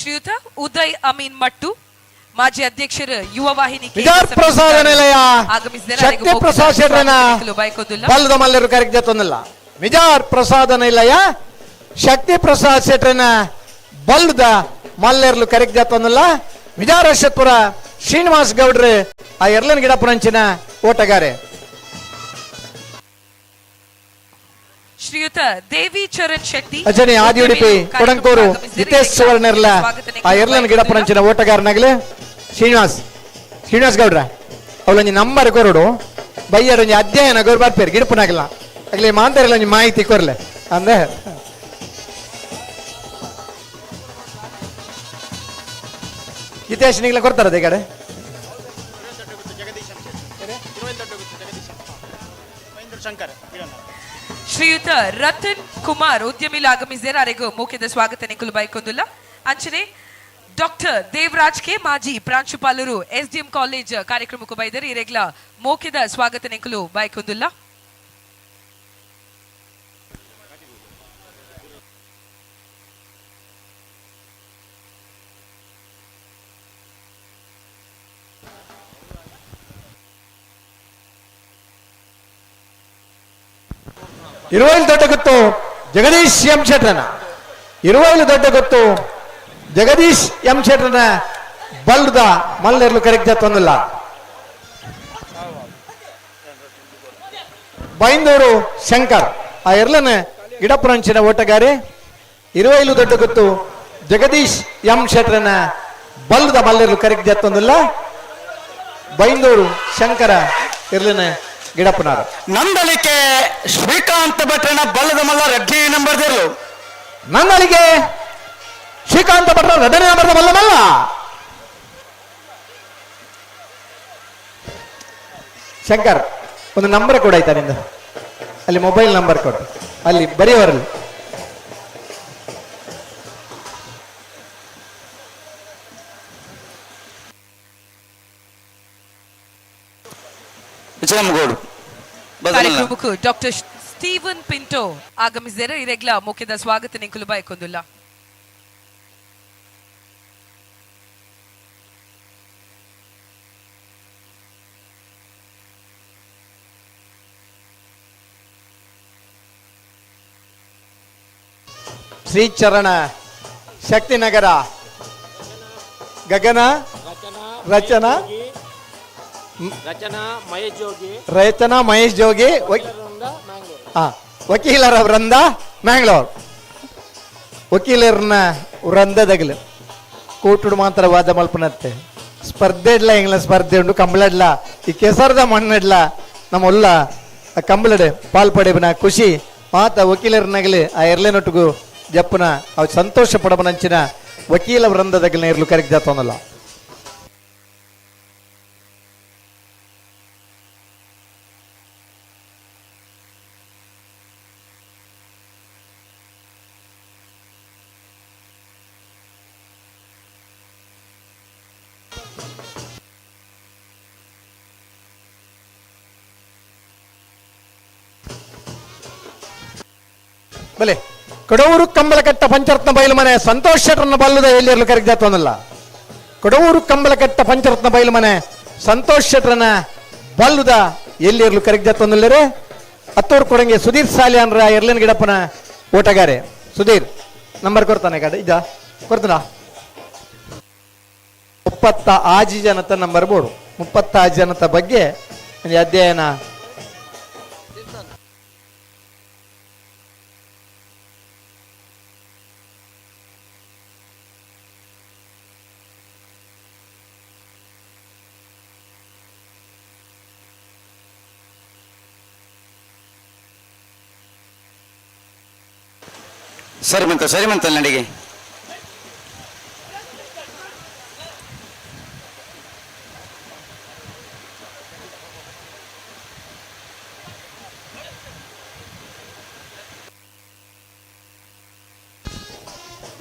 ಶ್ರೀಯುತ ಉದಯ್ ಅಮೀನ್ ಮಟ್ಟು ಮಾಜಿ ಅಧ್ಯಕ್ಷರು ಯುವ ವಾಹಿನಿ ಪ್ರಸಾದ ನಿಲಯ ಶಕ್ತಿ ಪ್ರಸಾದ್ ಶೆಟ್ಟರನ ಬಲ್ಲದ ಮಲ್ಲರು ಕರೆಕ್ಟ್ ಮಿಜಾರ್ ಪ್ರಸಾದ ನಿಲಯ ಶಕ್ತಿ ಪ್ರಸಾದ್ ಶೆಟ್ಟರನ ಬಲ್ಲದ ಮಲ್ಲೆರ್ಲು ಕರೆಕ್ಟ್ ಜತ್ತೊಂದಿಲ್ಲ. ಮಿಜಾರ್ ಅಶ್ವತ್ಪುರ ಶ್ರೀನಿವಾಸ್ ಗೌಡ್ರು ಆ ಎರ್ಲನ್ ಗಿಡಪುರಂಚಿನ ಓಟಗಾರೆ. ಶ್ರೀಯುತ ದೇವಿ ಚರಣ್ ಶೆಟ್ಟಿ ಅಜನಿ ಆದಿ ಉಡುಪಿ ಕೊಡಂಕೂರು ಜಿತೇಶ್ ಸುವರ್ಣರ್ಲ ಆ ಎರ್ಲನ್ ಗಿಡಪುರಂಚಿನ ಓಟಗಾರನಾಗಲಿ ಶ್ರೀನಿವಾಸ್ ಶ್ರೀನಿವಾಸ್ ಗೌಡ್ರ ಅವಳೊಂಜಿ ನಂಬರ್ ಕೊರಡು ಬೈಯರ್ ಒಂಜಿ ಅಧ್ಯಯನ ಗೌರ್ ಬರ್ಪೇರು ಗಿಡಪುನಾಗಲ್ಲ ಆಗ್ಲಿ ಮಾಂತರೆಲ್ಲ ಒಂಜಿ ಮಾಹಿತಿ ಕೊರ್ಲೆ ಅಂದ್ರೆ ಜಿತೇಶ್ ನಿಗ್ಲ ಕೊಡ್ತಾರ ಈ ಕಡೆ. ಶ್ರೀಯುತ ರತನ್ ಕುಮಾರ್ ಉದ್ಯಮಿಲು ಆಗಮಿಸಿದರೆ ಅರೆಗೂ ಮುಖ್ಯದ ಸ್ವಾಗತ ನಿಖುಲು ಬೈಕೊಂದುಲ್ಲ. ಅಂಚನೆ ಡಾಕ್ಟರ್ ದೇವರಾಜ್ ಕೆ ಮಾಜಿ ಪ್ರಾಂಶುಪಾಲರು ಎಸ್ಡಿಎಂ ಕಾಲೇಜ್ ಕಾರ್ಯಕ್ರಮಕ್ಕೂ ಬೈದರು ಇರೆಗ್ಲ ಮೋಖ್ಯದ ಸ್ವಾಗತ ನಿಖುಲು ಬೈಕೊಂದುಲ್ಲ. ಇರುವೈಲು ದೊಡ್ಡ ಗೊತ್ತು ಜಗದೀಶ್ ಎಂ ಶೆಟ್ರನ ಇರುವೈಲು ದೊಡ್ಡ ಗೊತ್ತು ಜಗದೀಶ್ ಎಂ ಶೆಟ್ರನ ಬಲ್ದ ಮಲ್ಲೆರ್ಲು ಕರೆಕ್ಟ್ ತಂದಿಲ್ಲ. ಬೈಂದೂರು ಶಂಕರ್ ಆ ಎರ್ಲನ ಗಿಡಪುರಂಚಿನ ಓಟಗಾರೆ. ಇರುವೈಲು ದೊಡ್ಡ ಗೊತ್ತು ಜಗದೀಶ್ ಎಂ ಶೆಟ್ರನ ಬಲ್ದ ಮಲ್ಲೆರ್ಲು ಕರೆಕ್ಟ್ ತಂದಿಲ್ಲ. ಬೈಂದೂರು ಶಂಕರ ಇರ್ಲನ ಗಿಡಪ್ಪನಾರ. ನಂದಳಿಕೆ ಶ್ರೀಕಾಂತ ಭಟ್ರನ ಬಲ್ಲದ ಮಲ್ಲ ರೆಡ್ಡಿ ನಂಬರ್ ದೇರ್ಲು. ನಂದಳಿಕೆ ಶ್ರೀಕಾಂತ ಭಟ್ರ ರೆಡ್ಡಿ ನಂಬರ್ ಬಲ್ಲ ಮಲ್ಲ. ಶಂಕರ್ ಒಂದು ನಂಬರ್ ಕೂಡ ಆಯ್ತಾ ನಿಂದು? ಅಲ್ಲಿ ಮೊಬೈಲ್ ನಂಬರ್ ಕೊಡು, ಅಲ್ಲಿ ಬರೆಯವರಲ್ಲಿ. ಕಾರ್ಯಕ್ರಮಕ್ಕೂ ಡಾಕ್ಟರ್ ಸ್ಟೀವನ್ ಪಿಂಟೋ ಆಗಮಿಸಿದರೆ ಇರೆಗ್ಲ ಮುಖ್ಯದ ಸ್ವಾಗತ ನಿಂಕುಲು ಬಯಕೊಂದುಲ್ಲ. ಶ್ರೀಚರಣ ಶಕ್ತಿನಗರ ಗಗನ ರಚನಾ ರಚನಾ ಮಹೇಶ್ ಜೋಗಿ ರಚನಾ ಮಹೇಶ್ ಜೋಗಿ ವಕೀಲರ ವೃಂದ ಮ್ಯಾಂಗ್ಳೂರ್ ವಕೀಲರನ್ನ ವೃಂದದಗಲು ಕೂಟುಡು ಮಾತ್ರ ವಾದ ಮಲ್ಪನತ್ತೆ ಸ್ಪರ್ಧೆ ಇಡ್ಲ ಎಂಗ್ಲ ಸ್ಪರ್ಧೆ ಉಂಡು ಕಂಬಳಡ್ಲ ಈ ಕೆಸರದ ಮಣ್ಣಿಡ್ಲ ನಮ್ಮ ಒಲ್ಲ ಆ ಕಂಬಳಡೆ ಪಾಲ್ಪಡೆಬನ ಖುಷಿ ಮಾತ ವಕೀಲರನಾಗಲಿ ಆ ಎರ್ಲೆನೊಟ್ಟಿಗೂ ಜಪ್ಪುನ ಅವು ಸಂತೋಷ ಪಡಬನಂಚಿನ ವಕೀಲ ವೃಂದದಗಲಿನ ಇರ್ಲು ಕರೆಕ್ ಜಾತವನಲ್ಲ. ಬಲೆ ಕೊಡವೂರು ಕಂಬಳಕಟ್ಟ ಪಂಚರತ್ನ ಬಯಲು ಮನೆ ಸಂತೋಷ್ ಶೆಟ್ಟರನ್ನ ಬಲ್ಲದ ಎಲ್ಲಿರಲು ಕರೆಕ್ ಜಾತವನಲ್ಲ. ಕೊಡವೂರು ಕಂಬಳಕಟ್ಟ ಪಂಚರತ್ನ ಬಯಲು ಮನೆ ಸಂತೋಷ್ ಶೆಟ್ಟರನ್ನ ಬಲ್ಲುದ ಎಲ್ಲಿರಲು ಕರೆಕ್ ಜಾತವನಲ್ಲರೇ. ಅತ್ತೂರು ಕೊಡಂಗೆ ಸುಧೀರ್ ಸಾಲಿಯಾನ್ರ ಎರ್ಲಿನ ಗಿಡಪ್ಪನ ಓಟಗಾರೆ ಸುಧೀರ್ ನಂಬರ್ ಕೊಡ್ತಾನೆ ಕಡೆ ಇದ್ದ ಕೊಡ್ತಾನ 36 ಜನತ ನಂಬರ್ ಬೋರ್ಡು 36 ಜನತ ಬಗ್ಗೆ ಅಧ್ಯಯನ. ಸರಿ ಮಂತ ಸರಿ ಮಂತ ನಡಿಗೆ.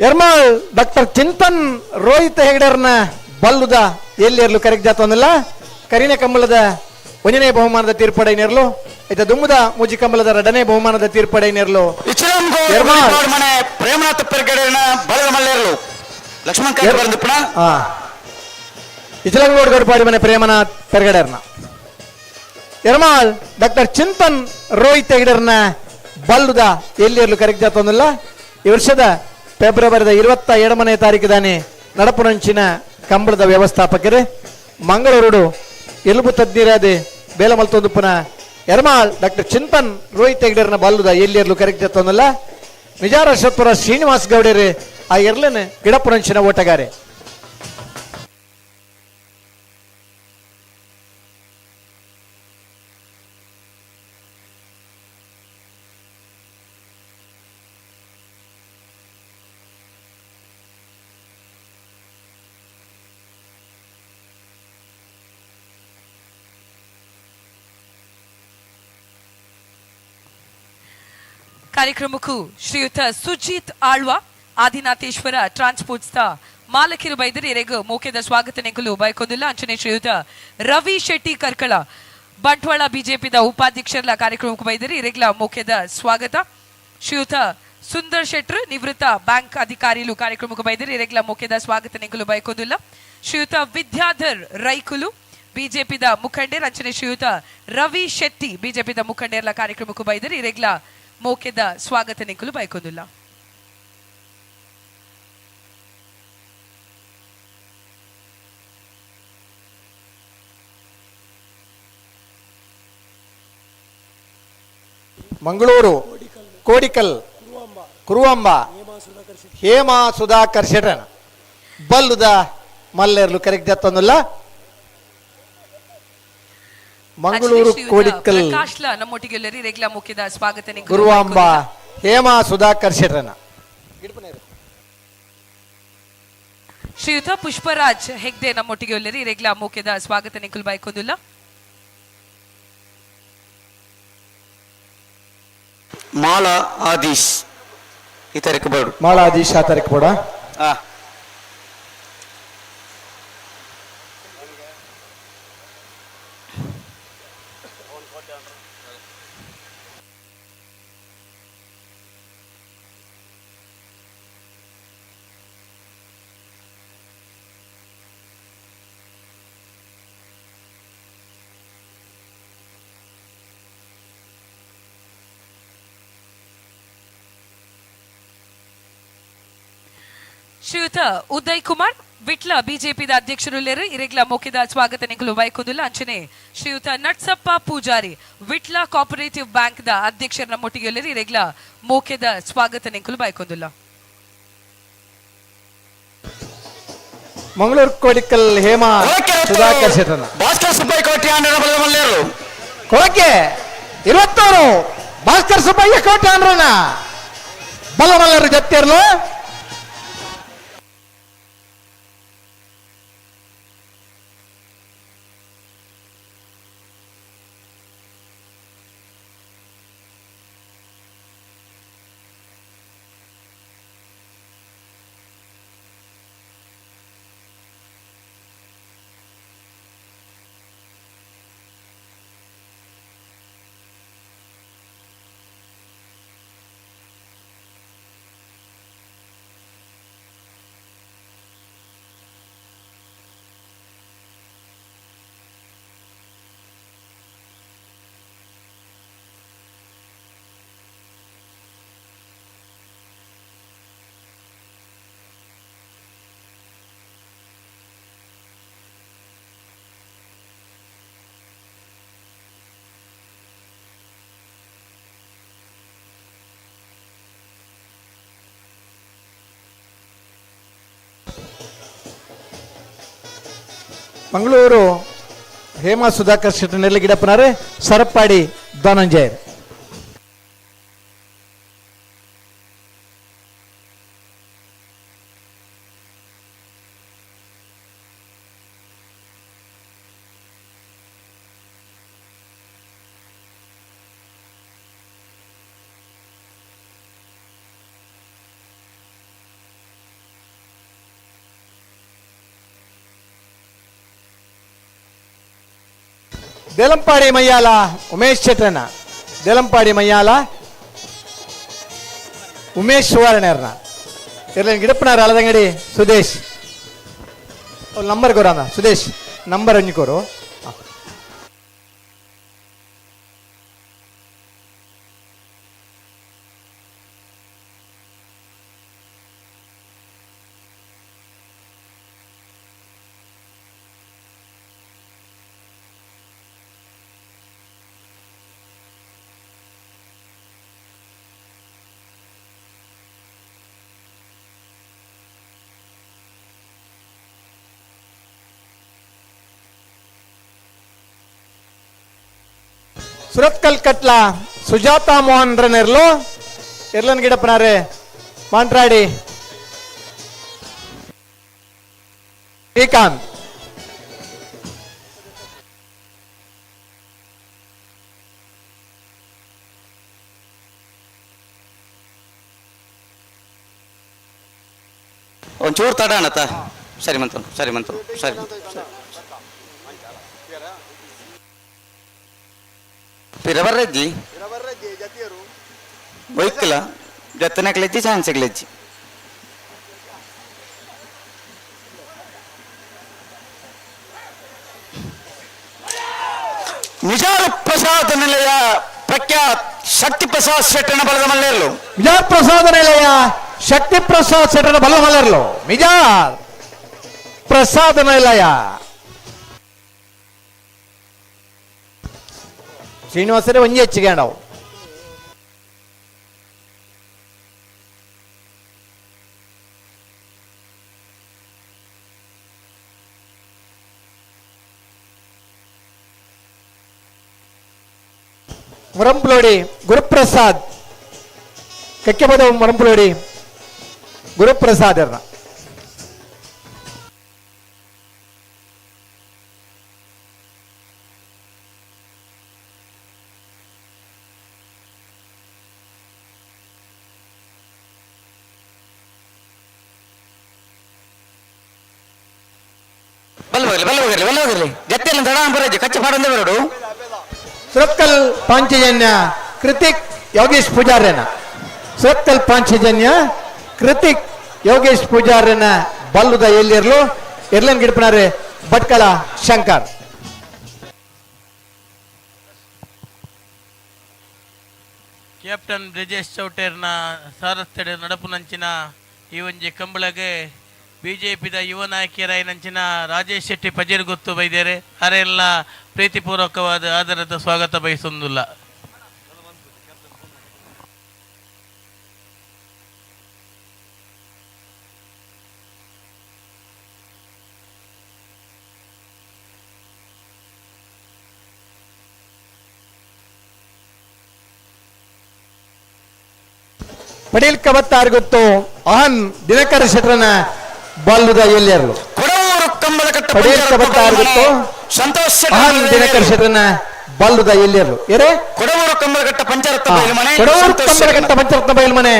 ಎರ್ಮಾಳ್ ಡಾಕ್ಟರ್ ಚಿಂತನ್ ರೋಹಿತ್ ಹೆಗಡೆರ್ನ ಬಲ್ಲುದ ಎಲ್ಲಿರ್ಲು ಕರೆಕ್ ಜಾತವನ್ನಲ್ಲ. ಕರಿನೆ ಕಂಬಳದ ಒಂದನೇ ಬಹುಮಾನದ ತೀರ್ಪಡೆಯನ್ನೇರ್ಲು ಆಯ್ತಾ ದುಮ್ಮದ ಮುಜಿ ಕಂಬಳದ ಎರಡನೇ ಬಹುಮಾನದ ತೀರ್ಪಡೆಯನ್ನೇರ್ಲು ಮನೆ ಪ್ರೇಮನಾಥ ಪೆರ್ಗಡೆನ ಬಲದ ಮಲ್ಲೇರ್ಲು ಲಕ್ಷ್ಮಣ ಬಂದು ಇಚಲಂಗೋಡ್ ಗಡ್ಪಾಡಿ ಮನೆ ಪ್ರೇಮನಾಥ್ ಪೆರ್ಗಡೆರ್ನ ಎರ್ಮಾಳ್ ಡಾಕ್ಟರ್ ಚಿಂತನ್ ರೋಹಿತ್ ಹೆಗಡೆರ್ನ ಬಲ್ಲುದ ಎಲ್ಲಿರ್ಲು ಕರೆಕ್ ಜಾತವನ್ನಲ್ಲ. ಈ ವರ್ಷದ ಫೆಬ್ರವರಿದ 22ನೇ ತಾರೀಕು ನಡಪುನಂಚಿನ ಕಂಬಳದ ವ್ಯವಸ್ಥಾಪಕರು ಮಂಗಳೂರು ಎಲುಬು ತಜ್ಞರಾದ ಬೇಲಮಲ್ತೊಂದುಪ್ಪನ ಎರ್ಮಾಳ್ ಡಾಕ್ಟರ್ ಚಿಂತನ್ ರೋಹಿತ್ ಹೆಗಡೆರ್ನ ಬಲ್ಲುದ ಎಲ್ಲಿರ್ಲು ಕರೆಕ್ಟ್ ಜತ್ತೊಂದಲ್ಲ. ನಿಜಾರಶತ್ಪುರ ಶ್ರೀನಿವಾಸ್ ಗೌಡರು ಆ ಎರ್ಲನ್ ಗಿಡಪುರಂಚಿನ ಓಟಗಾರೆ. ಕಾರ್ಯಕ್ರಮಕ್ಕೂ ಶ್ರೀಯುತ ಸುಜಿತ್ ಆಳ್ವ ಆದಿನಾಥೇಶ್ವರ ಟ್ರಾನ್ಸ್ಪೋರ್ಟ್ಸ್ ಮಾಲಕಿರು ಬೈದರೆ ಎರೆಗು ಮೋಕೆದ ಸ್ವಾಗತ ನೆಂಕಲು ಬಯಕೊಂದಿಲ್ಲ. ಅಂಚನೆ ಶ್ರೀಯುತ ರವಿ ಶೆಟ್ಟಿ ಕರ್ಕಳ ಬಂಟ್ವಾಳ ಬಿಜೆಪಿದ ಉಪಾಧ್ಯಕ್ಷರ ಕಾರ್ಯಕ್ರಮಕ್ಕೂ ಬೈದರೆ ಎರೆಗ್ಲ ಮೋಕೆದ ಸ್ವಾಗತ. ಶ್ರೀಯುತ ಸುಂದರ್ ಶೆಟ್ರು ನಿವೃತ್ತ ಬ್ಯಾಂಕ್ ಅಧಿಕಾರಿಲು ಕಾರ್ಯಕ್ರಮಕ್ಕೂ ಬೈದರೆ ಎರೆಗ್ಲ ಮೋಕೆದ ಸ್ವಾಗತ ನೆಂಕಲು ಬಯಕೊಂದಿಲ್ಲ. ಶ್ರೀಯುತ ವಿದ್ಯಾಧರ್ ರೈಕುಲು ಬಿಜೆಪಿದ ಮುಖಂಡೇರ್ ಅಂಚನೆ ಶ್ರೀಯುತ ರವಿ ಶೆಟ್ಟಿ ಬಿಜೆಪಿದ ಮುಖಂಡೇರ್ಲ ಕಾರ್ಯಕ್ರಮಕ್ಕೂ ಬೈದರೆ ಎರೆಗ್ಲ ಮೋಕೆದ ಸ್ವಾಗತ ನಿಂಕಲು ಬಯಕೊಂದಿಲ್ಲ. ಮಂಗಳೂರು ಕೋಡಿಕಲ್ ಕುರುವಂಬ ಹೇಮಾ ಸುಧಾಕರ್ ಶೆಟ್ಟರ್ ಬಲ್ಲುದ ಮಲ್ಲೇರ್ಲು ಕರೆಕ್ಟ್ ಜತ್ತೊಂದಲ್ಲ. ಮಂಗಳೂರು ಕೋಡಿಕಲ್ ಸ್ವಾಗತ ಗುರುವಾಂಬ ಹೇಮಾ ಸುಧಾಕರ್ ಶೆಟ್ಟರನ. ಶ್ರೀಯುತ ಪುಷ್ಪರಾಜ್ ಹೆಗ್ಡೆ ನಮ್ಮೊಟ್ಟಿಗೆ ಒಲ್ಲರಿ ರೆಗ್ಲಾ ಮೋಕೆದ ಸ್ವಾಗತ ನಿಖುಲ್ ಬೈಕೊಂದುಲ್ಲ. ಮಾಲಾ ಆದೀಶ್ ಈ ತಾರೀಕು ಬೋರ್ಡ್ ಮಾಲಾ ಆದೀಶ್ ಆ ತಾರೀಕು ಬೋರ್ಡ. ಶ್ರೀಯುತ ಉದಯ್ ಕುಮಾರ್ ವಿಟ್ಲ ಬಿಜೆಪಿದ ಅಧ್ಯಕ್ಷರು ಲೇರು ಇರೆಗ್ಲ ಮೋಕೆದ ಸ್ವಾಗತ ನಿಖಲು ಬೈಕೊಂದುಲ್ಲ. ಅಂಚನೆ ಶ್ರೀಯುತ ನಟ್ಸಪ್ಪ Poojary Vitla cooperative bank the ಅಧ್ಯಕ್ಷರ ನಮ್ಮೊಟ್ಟಿಗೆ ಇರೆಗ್ಲ ಮೋಕೆದ ಸ್ವಾಗತ ನಿಖಲು ಬೈಕೊಂದುಲ್ಲ. ಮಂಗಳೂರು ಕೋಡಿಕಲ್ ಹೇಮಾ ಸುಧಾಕರ್ ಶೆಟ್ಟರ್ ಭಾಸ್ಕರ್ ಸುಬ್ಬಯ್ಯ ಕೋಟಿ ಕೊಳಕೆ 26 ಭಾಸ್ಕರ್ ಸುಬ್ಬಯ್ಯ ಕೋಟ್ಯಾನ್ರನ ಬಲಮಲ್ಲರು ಜತ್ತಿರ್ಲು. ಮಂಗಳೂರು ಹೇಮಾ ಸುಧಾಕರ್ ಶೆಟ್ಟಿ ನೆಲ್ಲಿಗಿಡಪ್ಪನಾರೆ ಸರಪಾಡಿ ಧನಂಜಯರ್. ದೇಲಂಪಾಡಿ ಮಯ್ಯಾಲ ಉಮೇಶ್ ಶೆಟ್ರನ, ದೇಲಂಪಾಡಿ ಮಯ್ಯಾಲ ಉಮೇಶ್ ಸುವರ್ಣರ್ನ ಇರ್ಲಿ ಗಿಡಪ್ಪನಾರ ಅಲದಂಗಡಿ ಸುದೇಶ್ ನಂಬರ್ ಕೊರ ಸುದೇಶ್ ನಂಬರ್ ಒಂಜಿ. ಸುರತ್ಕಲ್ ಕಟ್ಲ ಸುಜಾತಾ ಮೋಹನ್ ರನೆರ್ಲು ಎರ್ಲನ್ ಗಿಡಪ್ಪನಾರೆ ಮಾಂಟ್ರಾಡಿ ಶ್ರೀಕಾಂತ್. ಒಂಚೂರು ತಡ ಅಣ್ಣತ್ತ. ಸರಿ ಮಂತು, ಸರಿ ಮಂತು, ಸರಿ. ಪಿರವರ್ರಜ್ಜಿ ಒಯ್ಕಿಲ್ಲ ಜತ್ತನಕ್ಲೆಜ್ಜಿ ಚಾನ್ಸ್ಗ್ಲೆಜ್ಜಿ. ನಿಜಾರು ಪ್ರಸಾದ ನಿಲಯ ಪ್ರಖ್ಯಾತ್ ಶಕ್ತಿ ಪ್ರಸಾದ್ ಶೆಟ್ಟನ ಬಲದ ಮಲ್ಲೇರ್ಲು. ಮಿಜಾರ್ ಪ್ರಸಾದ ನಿಲಯ ಶಕ್ತಿ ಪ್ರಸಾದ್ ಶೆಟ್ಟನ ಬಲ ಮಲ್ಲೇರ್ಲು. ಮಿಜಾರ್ ಪ್ರಸಾದ ನಿಲಯ ಶ್ರೀನಿವಾಸರೇ ಒಂಜಿ ಹೆಚ್ಚಿಗೆ ನಾವು. ಮುರಂಪ್ಲೋಡಿ ಗುರುಪ್ರಸಾದ್ ಕಕ್ಕೆಪದ ಮುರಂಪ್ಲೋಡಿ ಗುರುಪ್ರಸಾದ್. ಬಲ್ಲ ಹೋಗಿರ್ಲಿ, ಬಲ್ಲ ಹೋಗಿರ್ಲಿ, ಬಲ್ಲ ಹೋಗಿರ್ಲಿ. ಜತ್ತೆಲ್ಲ ತಡ ಬರೋದು ಕಚ್ಚಿ ಪಾಡಂದೇ ಬರೋಡು. ಸುರತ್ಕಲ್ ಪಾಂಚಜನ್ಯ ಕೃತಿಕ್ ಯೋಗೇಶ್ ಪೂಜಾರ್ಯನ, ಸುರತ್ಕಲ್ ಪಾಂಚಜನ್ಯ ಕೃತಿಕ್ ಯೋಗೇಶ್ ಪೂಜಾರ್ಯನ ಬಲ್ಲುದ ಎಲ್ಲಿರ್ಲು ಎರ್ಲನ್ ಗಿಡಪನಾರೆ ಭಟ್ಕಳ ಶಂಕರ್. ಕ್ಯಾಪ್ಟನ್ ಬ್ರಿಜೇಶ್ ಚೌಟೇರ್ನ ಸಾರಥ್ಯದ ನಡಪುನಂಚಿನ ಈ ಒಂಜಿ ಕಂಬಳಗೆ ಬಿಜೆಪಿದ ಯುವ ನಾಯಕಿಯರಾಯಿನಂಚಿನ ರಾಜೇಶ್ ಶೆಟ್ಟಿ ಪಜೀರ್ಗುತ್ತು ಬೈದೇರೆ ಅರೆಲ್ಲ ಪ್ರೀತಿಪೂರ್ವಕವಾದ ಆದರದ ಸ್ವಾಗತ ಬಯಸೊಂದುಲ್ಲ. Padil ಕಬತ್ತಾರ್ ಗೊತ್ತು ಅಹನ್ ದಿನಕರ ಶೆಟ್ರನ ಬಲ್ಲುದ ಎಲ್ಲೆರ್ಲು. ಪಡೀಲ್ ಕಬತ್ತಾರ್ ಗೊತ್ತು ಸಂತೋಷ್ ಅಹನ್ ದಿನಕರ ಶೆಟ್ರನ ಬಲ್ಲುದ ಎಲ್ಲೆರ್ಲು. ಏರೇ ಕೊಡವೂರು ಕಂಬಳಘಟ್ಟ ಪಂಚರತ್ನ ಬೈಲು ಮನೆ, ಕೊಡವೂರು ಕಂಬಳಘಟ್ಟ ಪಂಚರತ್ನ ಬೈಲು ಮನೆ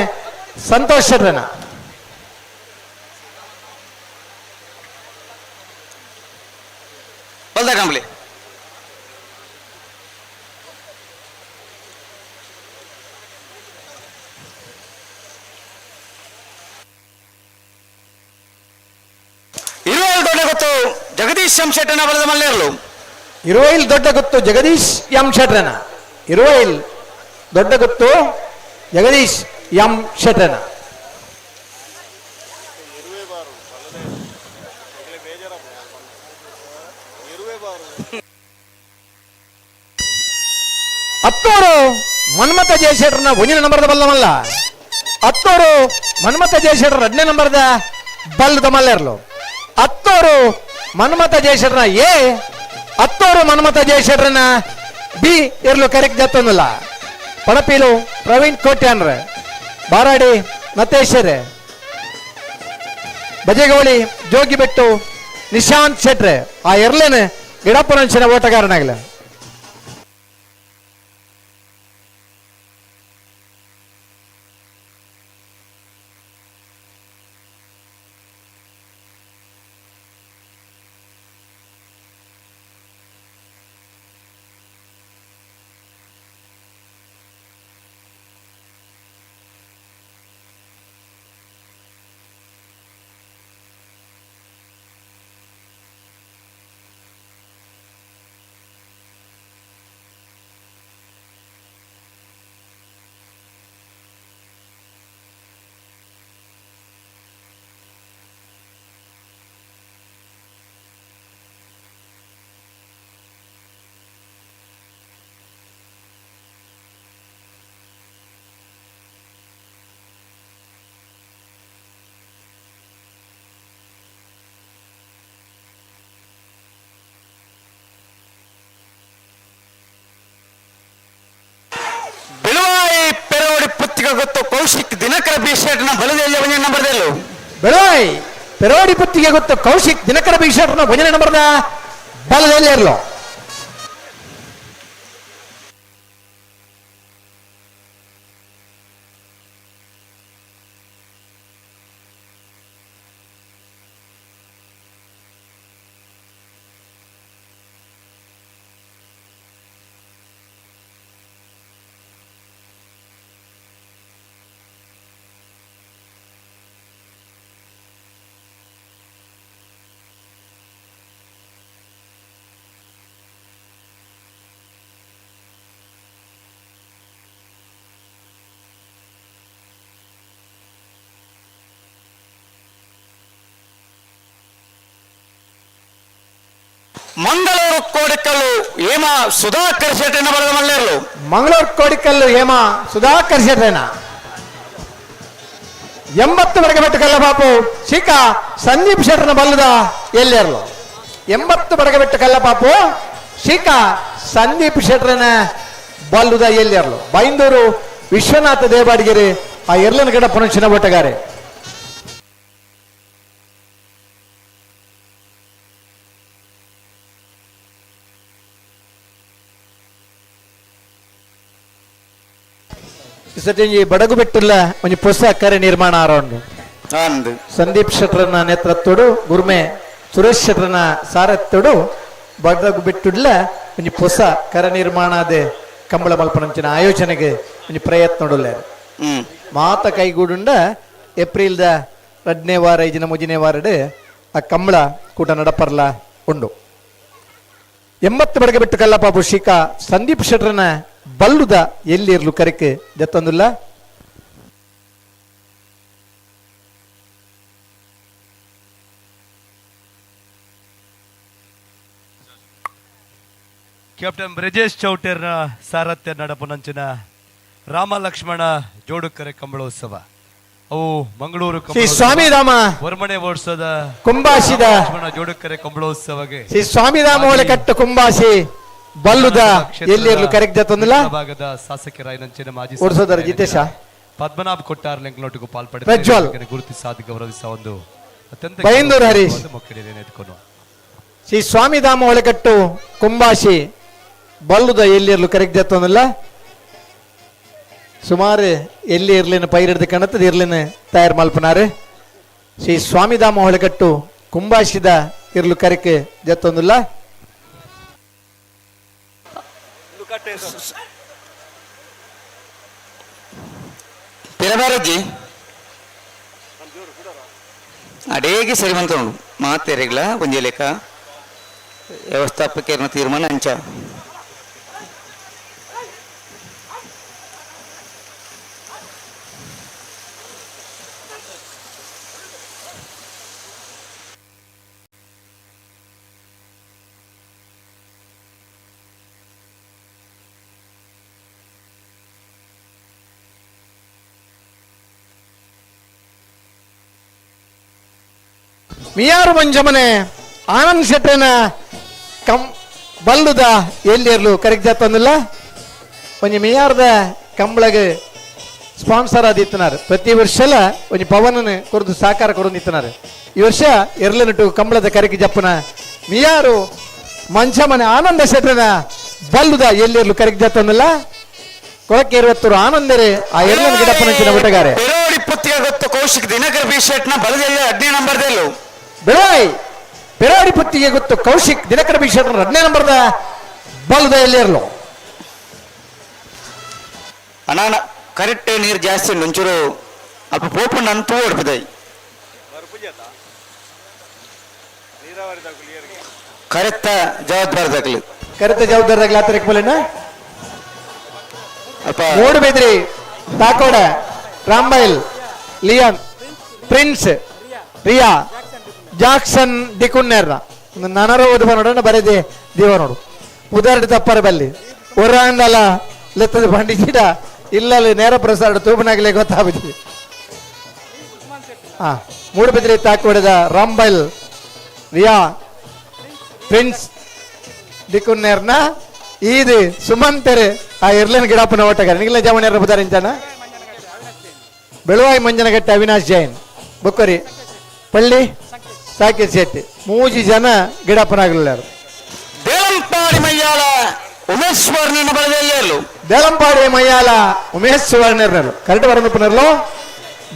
ಸಂತೋಷ್ ಶೆಟ್ರನ. ಬಲ್ದ ಕಂಬಳಿ ಇರುವೈಲ್ ದೊಡ್ಡ ಗೊತ್ತು ಜಗದೀಶ್ ಎಂ ಶೆಟ್ಟನ ಬಲದ ಮಲ್ಲೇರ್ಲು. ಇರುವೈಲ್ ದೊಡ್ಡ ಗೊತ್ತು ಜಗದೀಶ್ ಎಂ ಶೆಟ್ರನ. ಇರುವೈಲ್ ದೊಡ್ಡ ಗೊತ್ತು ಜಗದೀಶ್ ಎಂ ಶೆಟ್ರನ. ಅತ್ತೂರು ಮನ್ಮಥ ಜಯಶೆಟ್ರನ ಒಂದನೇ ನಂಬರ್ದ ಬಲ್ಲಮಲ್ಲ. ಅತ್ತೂರು ಮನ್ಮಥ ಜಯಶೆಟ್ರ ಎರಡನೇ ನಂಬರ್ದ ಬಲ್ಲದ ಮಲ್ಲೇರ್ಲು. ಅತ್ತೂರು ಮನ್ಮಥ ಜಯಶೆಟ್ರನ ಎ, ಅತ್ತೂರು ಮನ್ಮಥ ಜಯಶೆಟ್ರನ ಬಿ ಇರ್ಲು ಕರೆಕ್ಟ್ ಜತ್ತೊಂದಿಲ್ಲ. ಪಣಪೀಲು ಪ್ರವೀಣ್ ಕೋಟ್ಯಾನ್ರೆ, ಬಾರಾಡಿ ನತೇಶ್ವರೆ, ಬಜೆಗೌಳಿ ಜೋಗಿಬೆಟ್ಟು ನಿಶಾಂತ್ ಶೆಟ್ರೆ ಆ ಎರ್ಲೇನೆ ಗಿಡಪ್ಪನಂಚಿನ ಓಟಗಾರನಾಗಲ. ಬೆಳುವಾಯಿ ಪೆರೋಡಿ ಪುತ್ತಿಗೆ ಗೊತ್ತು ಕೌಶಿಕ್ ದಿನಕರ ಬಿ ಶೆಟ್ನ ಬಲದಲ್ಲಿ ಒಂದೇ ನಂಬರ್ದಲ್ಲೂ. ಬೆಳುವಾಯಿ ಪೆರೋಡಿ ಪುತ್ತಿಗೆ ಗೊತ್ತು ಕೌಶಿಕ್ ದಿನಕರ ಬಿ ಶೆಟ್ನ ಒಂದನೇ ನಂಬರ್ದ ಬಲದಲ್ಲಿ ಇರಲು. ಮಂಗಳೂರು ಕೋಡಿಕಲ್ಲು ಹೇಮ ಸುಧಾಕರ್ ಶೆಟ್ಟನ ಬಲದ ಮಲ್ಲೇರ್ಲು. ಮಂಗಳೂರು ಕೋಡಿಕಲ್ಲು ಹೇಮ ಸುಧಾಕರ್ ಶೆಟ್ಟನ. 80 ಬಡಗ ಬೆಟ್ಟು ಕಲ್ಲಬಾಪು ಶಿಖಾ ಸಂದೀಪ್ ಶೆಟ್ಟನ ಬಲ್ಲದ ಎಲ್ಲೆರ್ಲು. 80 ಬಡಗ ಬೆಟ್ಟು ಕಲ್ಲಬಾಪು ಶಿಖಾ ಸಂದೀಪ್ ಶೆಟ್ಟರನ ಬಲ್ಲುದ ಎಲ್ಲೆರ್ಲು. ಬೈಂದೂರು ವಿಶ್ವನಾಥ ದೇವಾಡಿಗೆರೆ ಆ ಎರ್ಲನ ಗಡ ಪುನಶ್ಚಿನ ಓಟಗಾರೆ. ಬಡಗು ಬೆಟ್ಟುಲ್ಲ ಒಂಜಿ ಪೊಸ ಕರೆ ನಿರ್ಮಾಣ ಆರೋಂಡು. ಸಂದೀಪ್ ಶೆಟ್ಟರನ ನೇತೃತ್ವಡು ಗುರ್ಮೆ ಸುರೇಶ್ ಶೆಟ್ಟರನ ಸಾರಥ್ಯಡು ಬಡಗು ಬೆಟ್ಟುಡ್ಲ ಒಂಜಿ ಪೊಸ ಕರೆ ನಿರ್ಮಾಣ ಅದೇ ಕಂಬಳ ಮಲ್ಪನಂಚಿನ ಆಯೋಜನೆಗೆ ಒಂಜಿ ಪ್ರಯತ್ನ ಮಾತ ಕೈಗೂಡುಂಡ ಏಪ್ರಿಲ್ದ 2ನೇ ವಾರ ಐಜಿನ 3ನೇ ವಾರಡು ಆ ಕಂಬಳ ಕೂಟ ನಡಪರ್ಲ ಉಂಡು. 80 ಬಡಗ ಬೆಟ್ಟು ಕಲ್ಲಪಾಪು ಶಿಖಾ ಸಂದೀಪ್ ಶೆಟ್ಟರನ ಬಲ್ಲುದ ಎಲ್ಲಿರ್ಲು ಕರೆಕ್ ದತ್ತೊಂದುಲ್ಲ. ಕ್ಯಾಪ್ಟನ್ ಬ್ರಜೇಶ್ ಚೌಟೇರ್ನ ಸಾರಥ್ಯ ನಡಪುನಂಚಿನ ರಾಮ ಲಕ್ಷ್ಮಣ ಜೋಡುಕರೆ ಕಂಬಳೋತ್ಸವ ಅವು ಮಂಗಳೂರು ಶ್ರೀ ಸ್ವಾಮಿಧಾಮ ವರ್ಮಣೆ ಓಡಿಸದ ಕುಂಬಾಸಿದ ಲಕ್ಷ್ಮಣ ಜೋಡುಕರೆ ಕಂಬಳೋತ್ಸವಗೆ ಶ್ರೀ ಸ್ವಾಮಿಧಾಮ ಒಳಕಟ್ಟು ಕುಂಬಾಸಿ ಬಲ್ಲುದ ಎಲ್ಲಿರ್ಲು ಕರೆಕ್ ಜತ್ತೊಂದುಲ್ಲ ಭಾಗದ ಶಾಸಕರಾಯಿನಂಚಿನ ಮಾಜಿ ಓಡಿಸೋದರ ಜಿತೇಶ ಪದ್ಮನಾಭ್ ಕೊಟ್ಟಾರ್ ಲೆಂಕ್ಲೋಟಿಗೂ ಪಾಲ್ಪಡೆ ಪ್ರಜ್ವಲ್. ಗುರುತಿಸಾದ ಗೌರವಿಸ ಒಂದು ಅತ್ಯಂತ ಬೈಂದೂರು ಹರೀಶ್. ಎತ್ಕೊಂಡು ಶ್ರೀ ಸ್ವಾಮಿಧಾಮ ಒಳಕಟ್ಟು ಕುಂಬಾಶಿ ಬಲ್ಲುದ ಎಲ್ಲಿರ್ಲು ಕರೆಕ್ಟ್ ಜತ್ತೊಂದಿಲ್ಲ ಸುಮಾರು ಎಲ್ಲಿ ಇರ್ಲಿನ ಪೈರ್ ಹಿಡ್ದು ಕಾಣುತ್ತದೆ ಇರ್ಲಿನ ತಯಾರು ಮಲ್ಪನಾರು. ಶ್ರೀ ಸ್ವಾಮಿಧಾಮ ಹೊಳಕಟ್ಟು ಕುಂಬಾಶಿದ ಇರ್ಲು ಕರೆಕ್ ಜತ್ತೊಂದಿಲ್ಲ. ಪಿರಬಾರಜ್ಜಿ ಅಡೇಗೆ ಸರಿ ಬಂತು ಮಾತೆರೆಗ್ಲ ಒಂಜಿ ಲೆಕ್ಕ ವ್ಯವಸ್ಥಾಪಕರನ ತೀರ್ಮಾನ ಅಂಚ. ಮಿಯಾರು ಮಂಜಮನೆ ಆನಂದ್ ಶೆಟ್ಟನ ಕಂ ಬಲ್ಲುದ ಎಲ್ಲಿರ್ಲು ಕರೆಕ್ಟ್ ಜತ್ತೊಂದಿಲ್ಲ. ಒಂಜಿ ಮಿಯಾರ್ದ ಕಂಬಳಗ್ ಸ್ಪಾನ್ಸರ್ ಆದಿತ್ತನಾರು ಪ್ರತಿ ವರ್ಷಲ ಒಂಜಿ ಪವನನ ಕೊರದು ಸಾಕಾರ ಕೊರದಿತ್ತನಾರು. ಈ ವರ್ಷ ಎರ್ಲನಟು ಕಂಬಳದ ಕರೆಕ್ ಜಪ್ಪನ ಮಿಯಾರು ಮಂಚಮನೆ ಆನಂದ ಶೆಟ್ಟನ ಬಲ್ಲುದ ಎಲ್ಲಿರ್ಲು ಕರೆಕ್ಟ್ ಜತ್ತೊಂದಿಲ್ಲ. ಕೊಳಕ್ಕೆ ಇರುವತ್ತರು ಆನಂದರೆ ಆ ಎರ್ಲನ ಗಿಡಪ್ಪನ ಊಟಗಾರೆ. ಪೆರೋಡಿ ಗೊತ್ತು ಕೌಶಿಕ್ ದಿನಕರ್ ಬಿ ಶೆಟ್ನ ಬಲದಲ್ಲಿ 15 ನಂಬರ್ದಲ್ಲೂ ಬೆಳಾಯ್ ಪೆರಾಡಿ ಪುತ್ತಿಗೆ ಗೊತ್ತು ಕೌಶಿಕ್ ದಿನಕರ ಬಿ ಶೆಟ್ನ 15 ನಂಬರ್ದ ಬಲದ ಎಲ್ಲಿರ್ಲು. ಅಣ್ಣ ಕರೆಕ್ಟ್ ನೀರು ಜಾಸ್ತಿ ಉಂಟು ಒಂಚೂರು ಅಲ್ಪ ಪೋಪುಂಡು ಅಂತೂ ಓಡ್ಪದೆ ಕರೆಕ್ಟ ಜವಾಬ್ದಾರದಾಗಲಿ ಕರೆಕ್ಟ್ ಜವಾಬ್ದಾರದಾಗಲಿ ಆತರ ಬಲೇನ Moodbidri Takoda Rambail Leon Prince Riya Jackson ದಿಕುನ್ನೇರ್ನ ನನರ ಓದುವ ನೋಡೋಣ ಬರೆದೆ ದೇವ ನೋಡು ಉದಾಹರಣೆ ತಪ್ಪರ ಬಲ್ಲಿ ಒರಾಂಡಲ ಲೆತ್ತದ ಬಂಡಿಜಿಡ ಇಲ್ಲಲ್ಲಿ ನೇರ ಪ್ರಸಾರ ತೂಬನಾಗಲೇ ಗೊತ್ತಾಗುತ್ತಿದೆ. ಹಾ ಮೂಡುಬಿದ್ರಿ ತಾಕೋಡದ ರಾಂಬೈಲ್ ರಿಯಾ ಪ್ರಿನ್ಸ್ ದಿಕುನ್ನೇರ್ನ ಈದು ಸುಮಂತರೆ ಆ ಇರ್ಲಿನ ಗಿಡಪ್ಪನ ಓಟಗಾರ ನಿಗಲ ಜವಣ್ಯರ ಬುದಾರ ಇಂಚನ ಬೆಳುವಾಯಿ ಮಂಜನಗಟ್ಟೆ ಅವಿನಾಶ್ ಜೈನ್ ಬುಕ್ಕರಿ ಪಳ್ಳಿ ಸಾಕೇಶ್ ಶೆಟ್ಟಿ ಮೂಜಿ ಜನ ಗಿಡಪ್ಪನಾಗಲಿಲ್ಲ. ದೇಲಂಪಾಡಿ ಮಯ್ಯಾಲ ಉಮೇಶ್ ಸುವರ್ಣನ ಬಲದಲ್ಲಿ ದೇಲಂಪಾಡಿ ಮಯ್ಯಾಲ ಉಮೇಶ್ ಸುವರ್ಣರ್ನರು ಕರೆಕ್ಟ್ ಬರಂದಪ್ಪನರ್ಲು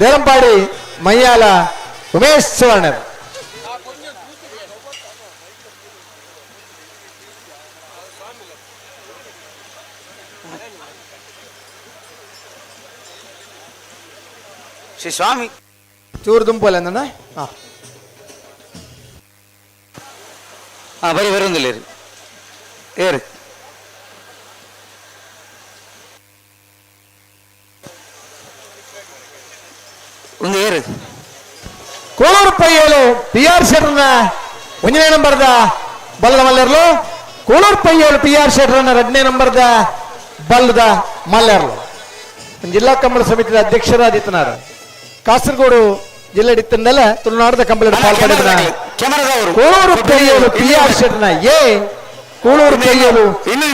ದೇಲಂಪಾಡಿ ಮಯ್ಯಾಲ ಉಮೇಶ್ ಸುವರ್ಣರ್. ಶ್ರೀ ಸ್ವಾಮಿ ಚೂರು ದುಂಪಲ್ಲ ನನ್ನ ಹಾ ಹಾ ಬರಿ ಬರೋದಿಲ್ಲ ರೀ ಏರಿ ಒಂದು ಏರು. ಕೋಳೂರು ಪೈಯಲು ಪಿ ಆರ್ ಶೆಟ್ರನ ಒಂದನೇ ನಂಬರ್ದ ಬಲ್ಲದ ಮಲ್ಲೆರ್ಲು. ಕೋಳೂರು ಪೈಯಲು ಪಿ ಆರ್ ಶೆಟ್ರನ 2ನೇ ನಂಬರ್ದ ಬಲ್ಲದ ಮಲ್ಲೆರ್ಲು. ಜಿಲ್ಲಾ ಕಂಬಳ ಸಮಿತಿಯ ಅಧ್ಯಕ್ಷರಾದಿತ್ತನಾರ ಕಾಸರಗೋಡು ಜಿಲ್ಲೆ ಇತ್ತಂದಲ್ಲ ತುಳುನಾಡದ ಕಂಬಳ ಪಾಲ್ಪಡೆದ ಕೋಳೂರು ಪೈಯಲು ಪಿ ಆರ್ ಶೆಟ್ರನ ಎ ಕೋಳೂರು ಪೈಯಲು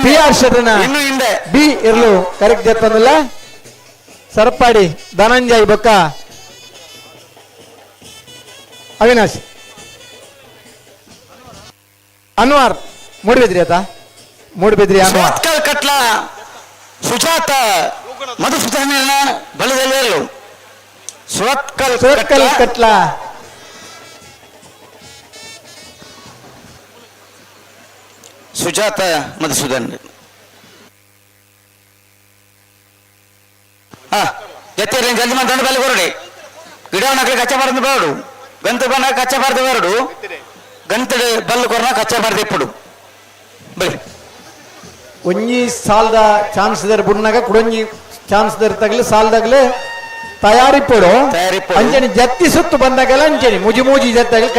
ಪಿ ಆರ್ ಶೆಟ್ರನ ಬಿ ಇರ್ಲು ಕರೆಕ್ಟ್ ಜತ್ತಂದಲ್ಲ. ಸರಪಾಡಿ ಧನಂಜಯ್ ಬೊಕ್ಕ ಅವಿನಾಶ್ ಅನ್ವಾರ್ ಮೂಡಬಿದ್ರಿ ಆತ ಮೂಡಬಿದ್ರಿ ಅನ್ವಾರ್ ಕಟ್ಲ ಸುಜಾತ ಮಧುಸೂದನ ಬಲದಲ್ಲಿ ಸುರತ್ಕಲ್ ಸುರತ್ಕಲ್ ಕಟ್ಲ ಸುಜಾತ ಮಧುಸೂದನ್. ಹಾ ಜೊತೆ ಜಲ್ದಿ ಮಂದ ಬಲ್ಲಿ ಹೊರಡಿ ಗಿಡವನ್ನ ಕಚ್ಚಬಾರ್ದು ಬೇಡು ಗಂತು ಬಣ್ಣ ಕಚ್ಚಬಾರ್ದು ಬೇರಡು ಗಂತಡು ಬಲ್ಲು ಕೊರ್ನ ಕಚ್ಚಬಾರ್ದು ಇಪ್ಪಡು ಬಳಿ ಒಂಜಿ ಸಾಲದ ಚಾನ್ಸ್ there ಬುಡ್ನಾಗ ಕುಡೊಂಜಿ ಚಾನ್ಸ್ there ತಗಲಿ ಸಾಲದಾಗಲೇ ತಯಾರಿಪಡು ಅಂಜನಿ ಜತ್ತಿ ಸುತ್ತು ಬಂದಾಗೆಲ್ಲ ಅಂಜನಿ ಮುಜಿ ಮುಜಿ ಜತ್ತಾಗಲಿ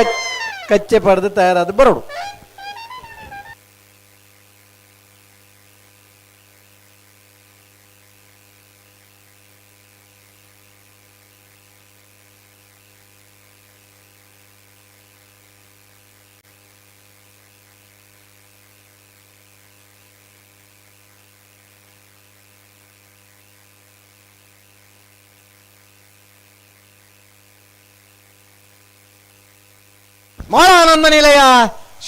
ಕಚ್ಚೆ ಪಡೆದು ತಯಾರಾದ ಬರೋಡು. ಮಾಳಾನಂದ ನಿಲಯ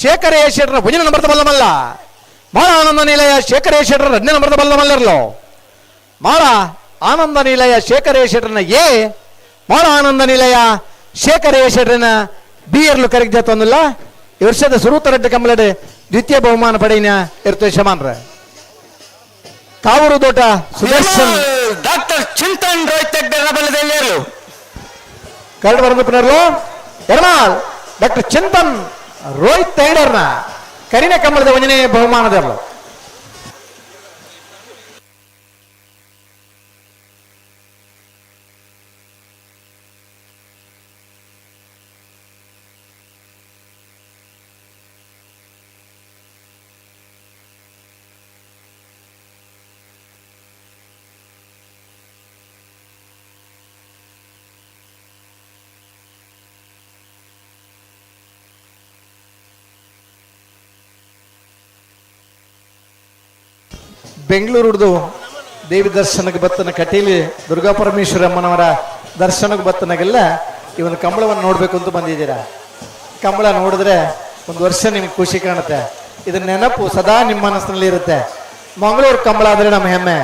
ಶೇಖರ ಶೆಟ್ಟರ ಭುಜನ ನಂಬರ್ದ ಬಲ್ಲಮಲ್ಲ. ಮಾಳಾನಂದ ನಿಲಯ ಶೇಖರ ಶೆಟ್ಟರ ಎರಡನೇ ನಂಬರ್ದ ಬಲ್ಲಮಲ್ಲರ್ಲೋ. ಮಾಳ ಆನಂದ ನಿಲಯ ಶೇಖರ ಶೆಟ್ಟರನ ಎ, ಮಾಳ ಆನಂದ ನಿಲಯ ಶೇಖರ ಶೆಟ್ಟರನ ಬಿ ಎರ್ಲು ಕರೆಗ್ ಜತ್ತೊಂದಿಲ್ಲ. ಈ ವರ್ಷದ ಸುರೂತ ರೆಡ್ಡಿ ಕಂಬಳಡೆ ದ್ವಿತೀಯ ಬಹುಮಾನ ಪಡೆಯಿನ ಇರ್ತದೆ ಶಮಾನ್ರ. ಕಾವೂರು ದೋಟ ಸುದರ್ಶನ್ ಡಾಕ್ಟರ್ ಚಿಂತನ್ ರೋಹಿತ್ ಹೆಗ್ಡೆರ ಬಲದಲ್ಲಿ ಇರಲು. ಕರಡು ಬರಂದಪ್ಪನರ್ಲು ಎರ್ಮಾಲ್ ಡಾಕ್ಟರ್ ಚಿಂತನ್ ರೋಹಿತ್ ಹೆಗ್ಡೆರ್ನ ಕರಿನ ಕಂಬಳದ ಒಂದನೇ ಬಹುಮಾನದರ್ಲು. ಬೆಂಗಳೂರುದು ದೇವಿ ದರ್ಶನಕ್ಕೆ ಬತ್ತನ ಕಟೀಲಿ ದುರ್ಗಾ ಪರಮೇಶ್ವರ ಅಮ್ಮನವರ ದರ್ಶನಕ್ಕೆ ಬತ್ತನಾಗೆಲ್ಲ ಇವನ ಕಂಬಳವನ್ನು ನೋಡಬೇಕು ಅಂತ ಬಂದಿದ್ದೀರಾ. ಕಂಬಳ ನೋಡಿದ್ರೆ ಒಂದು ವರ್ಷ ನಿಮ್ಗೆ ಖುಷಿ ಕಾಣುತ್ತೆ. ಇದರ ನೆನಪು ಸದಾ ನಿಮ್ಮ ಮನಸ್ಸಿನಲ್ಲಿ ಇರುತ್ತೆ. ಮಂಗಳೂರು ಕಂಬಳ ಆದರೆ ನಮ್ಮ ಹೆಮ್ಮೆ.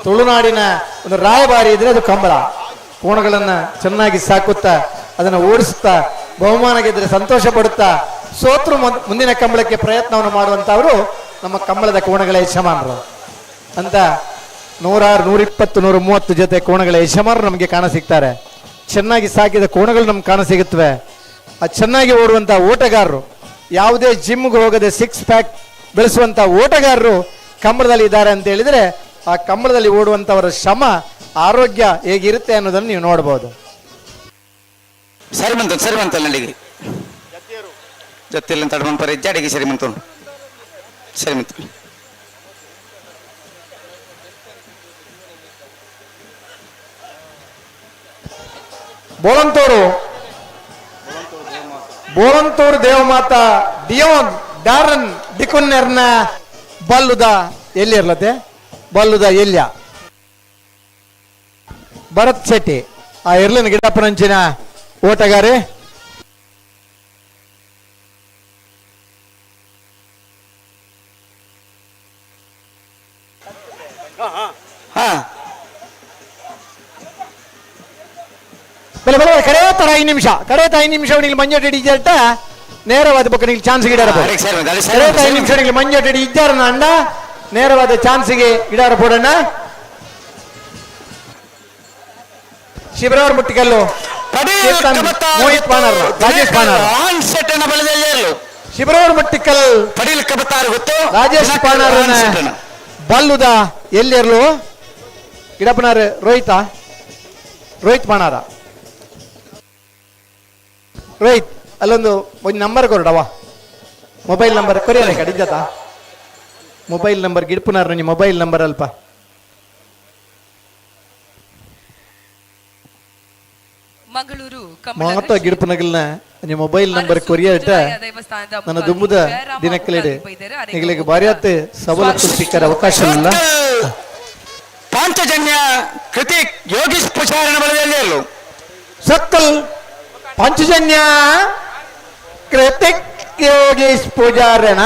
ತುಳುನಾಡಿನ ಒಂದು ರಾಯಭಾರಿ ಇದ್ರೆ ಅದು ಕಂಬಳ. ಕೋಣಗಳನ್ನು ಚೆನ್ನಾಗಿ ಸಾಕುತ್ತಾ ಅದನ್ನು ಓಡಿಸುತ್ತಾ ಬಹುಮಾನ ಗೆದ್ದರೆ ಸಂತೋಷ ಪಡುತ್ತಾ ಸೋತ್ರು ಮುಂದಿನ ಕಂಬಳಕ್ಕೆ ಪ್ರಯತ್ನವನ್ನು ಮಾಡುವಂಥವರು ನಮ್ಮ ಕಂಬಳದ ಕೋಣಗಳ ಯಜಮಾನರು ಅಂತ 100, 120, 130 ಜೊತೆ ಕೋಣಗಳ ಯಜಮಾನರು ನಮಗೆ ಕಾಣ ಸಿಗ್ತಾರೆ. ಚೆನ್ನಾಗಿ ಸಾಕಿದ ಕೋಣಗಳು ನಮ್ಗೆ ಕಾಣ ಸಿಗುತ್ತವೆ. ಆ ಚೆನ್ನಾಗಿ ಓಡುವಂಥ ಓಟಗಾರರು, ಯಾವುದೇ ಜಿಮ್ಗೆ ಹೋಗದೆ 6 ಪ್ಯಾಕ್ ಬೆಳೆಸುವಂಥ ಓಟಗಾರರು ಕಂಬಳದಲ್ಲಿ ಇದ್ದಾರೆ ಅಂತ ಹೇಳಿದರೆ ಆ ಕಂಬಳದಲ್ಲಿ ಓಡುವಂಥವರ ಶ್ರಮ, ಆರೋಗ್ಯ ಹೇಗಿರುತ್ತೆ ಅನ್ನೋದನ್ನು ನೀವು ನೋಡ್ಬೋದು. ಸರಿ ಬಂತು, ಸರಿ ಬಂತು ನಡಿಗೆ ಜೊತೆಲ್ಲ ತಡಮಂಪರ ಜಾಡಿಗೆ ಸರಿ ಬಂತು, ಸರಿ ಬಂತು. ಬೋಳಂತೂರು ಬೋಳಂತೂರು ದೇವಮಾತಾ ಡಿಯೋನ್ ಡಾರನ್ ಡಿಕುನ್ನೆರ್ನ ಬಲ್ಲುದ ಎಲ್ಲಿ ಇರ್ಲತ್ತೆ ಬಲ್ಲುದ ಎಲ್ಯ ಭರತ್ ಶೆಟ್ಟಿ ಆ ಇರ್ಲಿನ ಗಿಡಪ್ಪನಂಚಿನ ಓಟಗಾರೆ. ಬಲೆ ಬಲೆ ಕಡೆ ತರ 5 ನಿಮಿಷ, ಕಡೆ 5 ನಿಮಿಷ ನೀವು ಮಂಜಾಟ ಇಜ್ಜಾಟ ನೇರವಾದ ಪಕ್ಕ ನೀವು ಚಾನ್ಸ್ ಗಿಡಾರ ಕಡೆ 5 ನಿಮಿಷ ನೀವು ಮಂಜಾಟ ಇಜ್ಜಾರ ಅಂಡ ನೇರವಾದ ಚಾನ್ಸ್ಗೆ ಗಿಡಾರ ಪೋಡಣ್ಣ. ಶಿವರಾವ್ ಮುಟ್ಟಿಕಲ್ಲು ಮೋಹಿತ್ ಪಾನಾರ್, ರಾಜೇಶ್ ಪಾನಾರ್, ಶಿವರಾವ್ ಮುಟ್ಟಿಕಲ್ ರಾಜೇಶ್ ಪಾನಾರ್ ಬಲ್ಲುದ ಎಲ್ಲಿರ್ಲು ಗಿಡಪ್ಪನಾರ್ ರೋಹಿತ, ರೋಹಿತ್ ಪಾನಾರ. ರೋಹಿತ್ ಅಲ್ಲೊಂದು ಒಂದು ನಂಬರ್ ಕೊರಡವ, ಮೊಬೈಲ್ ನಂಬರ್ ಕೊರಿಯಲ್ಲ ಕಡಿಜಾತ ಮೊಬೈಲ್ ನಂಬರ್ ಗಿಡಪುನಾರ್ ನಿಮ್ಮ ಮೊಬೈಲ್ ನಂಬರ್ ಅಲ್ಪ. ಮಂಗಳೂರು ಮಾತ ಗಿಡಪನಗಲ್ನ ನಿಮ್ಮ ಮೊಬೈಲ್ ನಂಬರ್ ಕೊರಿಯಟ ನನ್ನ ದುಂಬುದ ದಿನಕ್ಕಲಿಡೆ ನಿಗಳಿಗೆ ಬಾರಿಯಾತ್ ಸವಲತ್ತು ಸಿಕ್ಕರ ಅವಕಾಶ ಇಲ್ಲ. ಪಾಂಚಜನ್ಯ ಕೃತಿಕ್ ಯೋಗೀಶ್ ಪುಷಾರಣ ಬಲದಲ್ಲಿ ಸಕ್ಕಲ್ ಪಾಂಚಜನ್ಯ ಕೃತಿಕ್ ಯೋಗೀಶ್ ಪೂಜಾರಣ.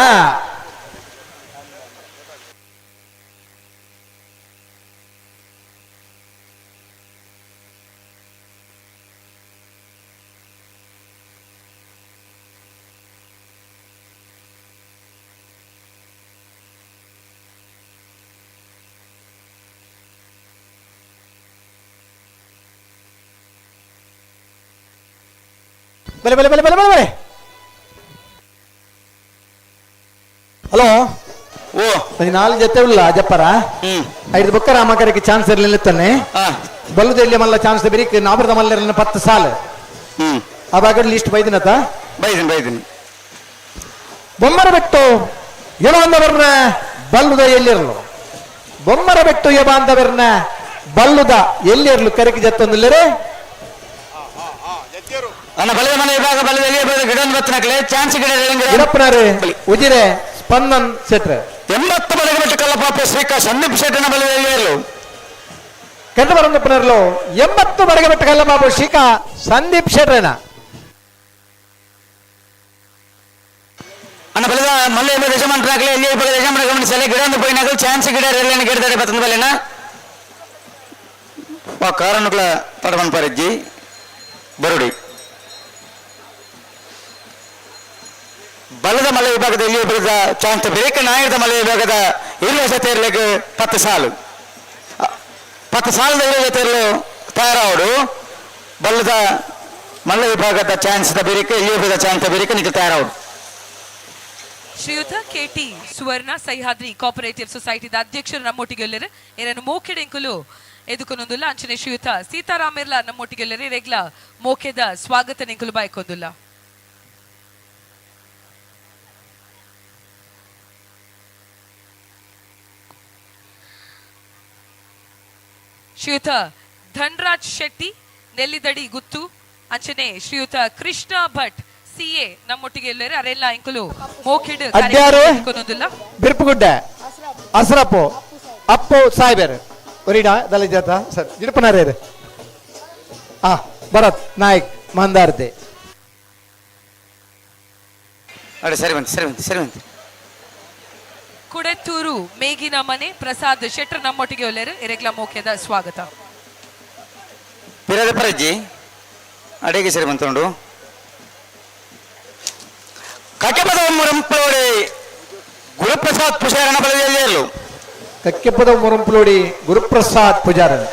ಬಲೆ ಬಲೆ ಬಲೆ ಬಲೆ ಬಲೆ ಬಲೆ ಹಲೋ ಓ ನಾಲ್ ಜೊತೆ ಉಲ್ಲ ಜಪ್ಪರ ಐದು ಬೊಕ್ಕ ರಾಮಕರಕ್ಕೆ ಚಾನ್ಸ್ ಇರಲಿಲ್ಲ ತಾನೆ ಬಲ್ಲದ ಇಲ್ಲಿ ಮಲ್ಲ ಚಾನ್ಸ್ ಬಿರಿಕ್ ನಾಬ್ರದ ಮಲ್ಲ 10 ಸಾಲ ಆ ಭಾಗ ಲಿಸ್ಟ್ ಬೈದಿನತ ಬೈದಿನ ಬೈದಿನ. ಬೊಮ್ಮರ ಬೆಟ್ಟು ಯಬಾಂಧವರ್ನ ಬಲ್ಲುದ ಎಲ್ಲಿರಲು, ಬೊಮ್ಮರ ಬೆಟ್ಟು ಯಬಾಂಧವರ್ನ ಬಲ್ಲುದ ಎಲ್ಲಿರಲು ಕರಕಿ ಜತ್ತೊಂದಿಲ್ಲರೆ ನನ್ನ ಬಲದ ಮನೆ ವಿಭಾಗ ಬಲದ ಗಿಡ ಬತ್ತನಕಲೆ ಚಾನ್ಸ್ ಗಿಡ ಗಿಡಪ್ಪನಾರೆ ಉಜಿರೆ ಸ್ಪಂದನ್ ಶೆಟ್ರೆ 80 ಬಲಗ ಬಿಟ್ಟು ಕಲ್ಲಪಾಪ ಶ್ರೀಕಾ ಸಂದೀಪ್ ಶೆಟ್ಟನ ಬಲದಲ್ಲಿ ಕಂಡು ಬರಂದಪ್ಪನರ್ಲು 80 ಬರಗ ಬಿಟ್ಟು ಕಲ್ಲಪಾಪ ಶ್ರೀಕಾ ಸಂದೀಪ್ ಶೆಟ್ರನ. ಅಣ್ಣ ಬಲದ ಮಲ್ಲ ಯಜಮಾನರಾಗಲಿ ಎಲ್ಲಿ ಯಜಮಾನ ಗಮನಿಸಲಿ ಗಿಡ ಒಂದು ಪೋಯಿನಾಗಲು ಚಾನ್ಸ್ ಗಿಡ ಎಲ್ಲ ಗಿಡದಡೆ ಬತ್ತಂದ ಬಲ್ಲೆನ ವಾ ಕಾರಣಗಳ ತಡವನ್ ಪರಜ್ಜಿ ಬರುಡಿ ಬಲದ ಮಲೆ ವಿಭಾಗದ ಎಲ್ಲಿ ವಿಭಾಗದ ಚಾನ್ಸ್ ಬೇಕ ನಾಯಕದ ಮಲೆ ವಿಭಾಗದ ಇರುವ ಜೊತೆಯರ್ಲಿಗೆ 10 ಸಾಲು 10 ಸಾಲದ ಇರುವ ಜೊತೆಯಲ್ಲೂ ತಯಾರಾವಡು ಬಲ್ಲದ ಮಲ್ಲ ವಿಭಾಗದ ಚಾನ್ಸ್ ಬೇರಿಕೆ ಎಲ್ಲಿ ವಿಭಾಗದ ಚಾನ್ಸ್ ಬೇರಿಕೆ ನಿಖ ತಯಾರಾವಡು. ಶ್ರೀಯುತ ಕೆಟಿ ಸುವರ್ಣ ಸಹ್ಯಾದ್ರಿ ಕೋಆಪರೇಟಿವ್ ಸೊಸೈಟಿದ ಅಧ್ಯಕ್ಷರು ನಮ್ಮೊಟ್ಟಿಗೆಲ್ಲರು ಎರನು ಮೋಕೆಡೆಂಕುಲು ಎದುಕೊನೊಂದುಲ್ಲ. ಅಂಚನೆ ಶ್ರೀಯುತ ಸೀತಾರಾಮೆರ್ಲ ನಮ್ಮೊಟ್ಟಿಗೆಲ್ಲರು ರೆಗ್ಲ ಮೋಕೆದ ಸ್ವಾಗತ ನೆಂಕುಲು ಬಾಯ್ಕೊಂದುಲ್ಲ. ಶ್ರೀಯುತ ಧನ್ರಾಜ್ ಶೆಟ್ಟಿ ನೆಲ್ಲಿದಡಿ ಗುತ್ತು ಅಂಚನೆ ಶ್ರೀಯುತ ಕೃಷ್ಣ ಭಟ್ ಸಿಎ ನಮ್ಮೊಟ್ಟಿಗೆ ಎಲ್ಲರೂ ಅರೆಲ್ಲ ಇಂಕುಲು ಮೋಖಿಡ್ ಅಡ್ಯಾರು ಬಿರ್ಪುಗುಡ್ಡೆ ಅಸರಪ್ಪು ಅಪ್ಪು ಸಾಯ್ಬೇರು ಒರಿಡಾ ದಲಿಜಾತ ಸರ್ ಗಿಡಪನಾರೇರು ಆ ಭರತ್ ನಾಯ್ಕ್ ಮಂದಾರ್ತೆ ಅಡೆ ಸರಿ ಬಂತು ಸರಿ ಬಂತು ಸರಿ ಬಂತು. ಕುಡೆತ್ತೂರು ಮೇಗಿನ ಮನೆ ಪ್ರಸಾದ್ ಶೆಟ್ಟರ್ ನಮ್ಮೊಟ್ಟಿಗೆ ಒಲ್ಲೆರು ಎರೆಗ್ಲ ಮೋಖ್ಯದ ಸ್ವಾಗತ. ಪಿರದ ಪರಜ್ಜಿ ಅಡಿಗೆ ಸರಿ ಬಂತುಂಡು ಕಕ್ಕೆಪದ ಮುರಂಪ್ಲೋಡಿ ಗುರುಪ್ರಸಾದ್ ಪೂಜಾರನ ಬಲದಲ್ಲಿ ಕಕ್ಕೆಪದ ಮುರಂಪ್ಲೋಡಿ ಗುರುಪ್ರಸಾದ್ ಪೂಜಾರನ.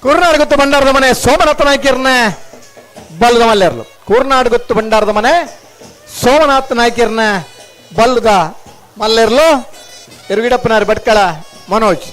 ಕೂರ್ನಾಡು ಗೊತ್ತು ಭಂಡಾರದ ಮನೆ ಸೋಮನಾಥ ನಾಯ್ಕರ್ನ ಬಲ್ಲದ ಮಲ್ಲೇರ್ಲು. ಕೂರ್ನಾಡು ಗೊತ್ತು ಭಂಡಾರದ ಮನೆ ಸೋಮನಾಥ ನಾಯ್ಕರ್ನ ಬಲ್ಲದ ಮಲ್ಲೇರ್ಲು. ಇರುಗಿಡಪ್ಪನಾರ್ ಭಟ್ಕಳ ಮನೋಜ್.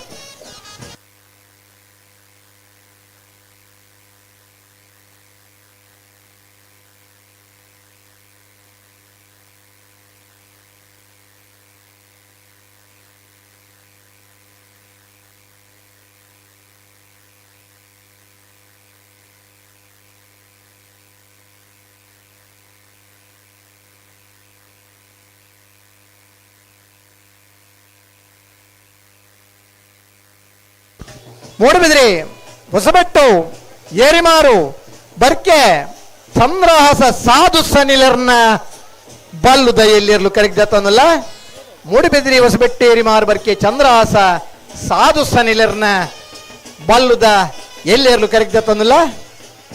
ಮೂಡುಬಿದ್ರಿ ಹೊಸಬೆಟ್ಟು ಏರಿಮಾರು ಬರ್ಕೆ ಚಂದ್ರಹಾಸ ಸಾಧು ಸನಿಲರ್ನ ಬಲ್ಲುದ ಎಲ್ಲಿರಲು ಕರೆಗ್ದತ್ತನಲ್ಲ. ಮೂಡುಬಿದ್ರಿ ಹೊಸಬೆಟ್ಟು ಏರಿಮಾರು ಬರ್ಕೆ ಚಂದ್ರಹಾಸ ಸಾಧು ಸನಿಲರ್ನ ಬಲ್ಲುದ ಎಲ್ಲಿರಲು ಕರೆಗ್ದತ್ತನಲ್ಲ.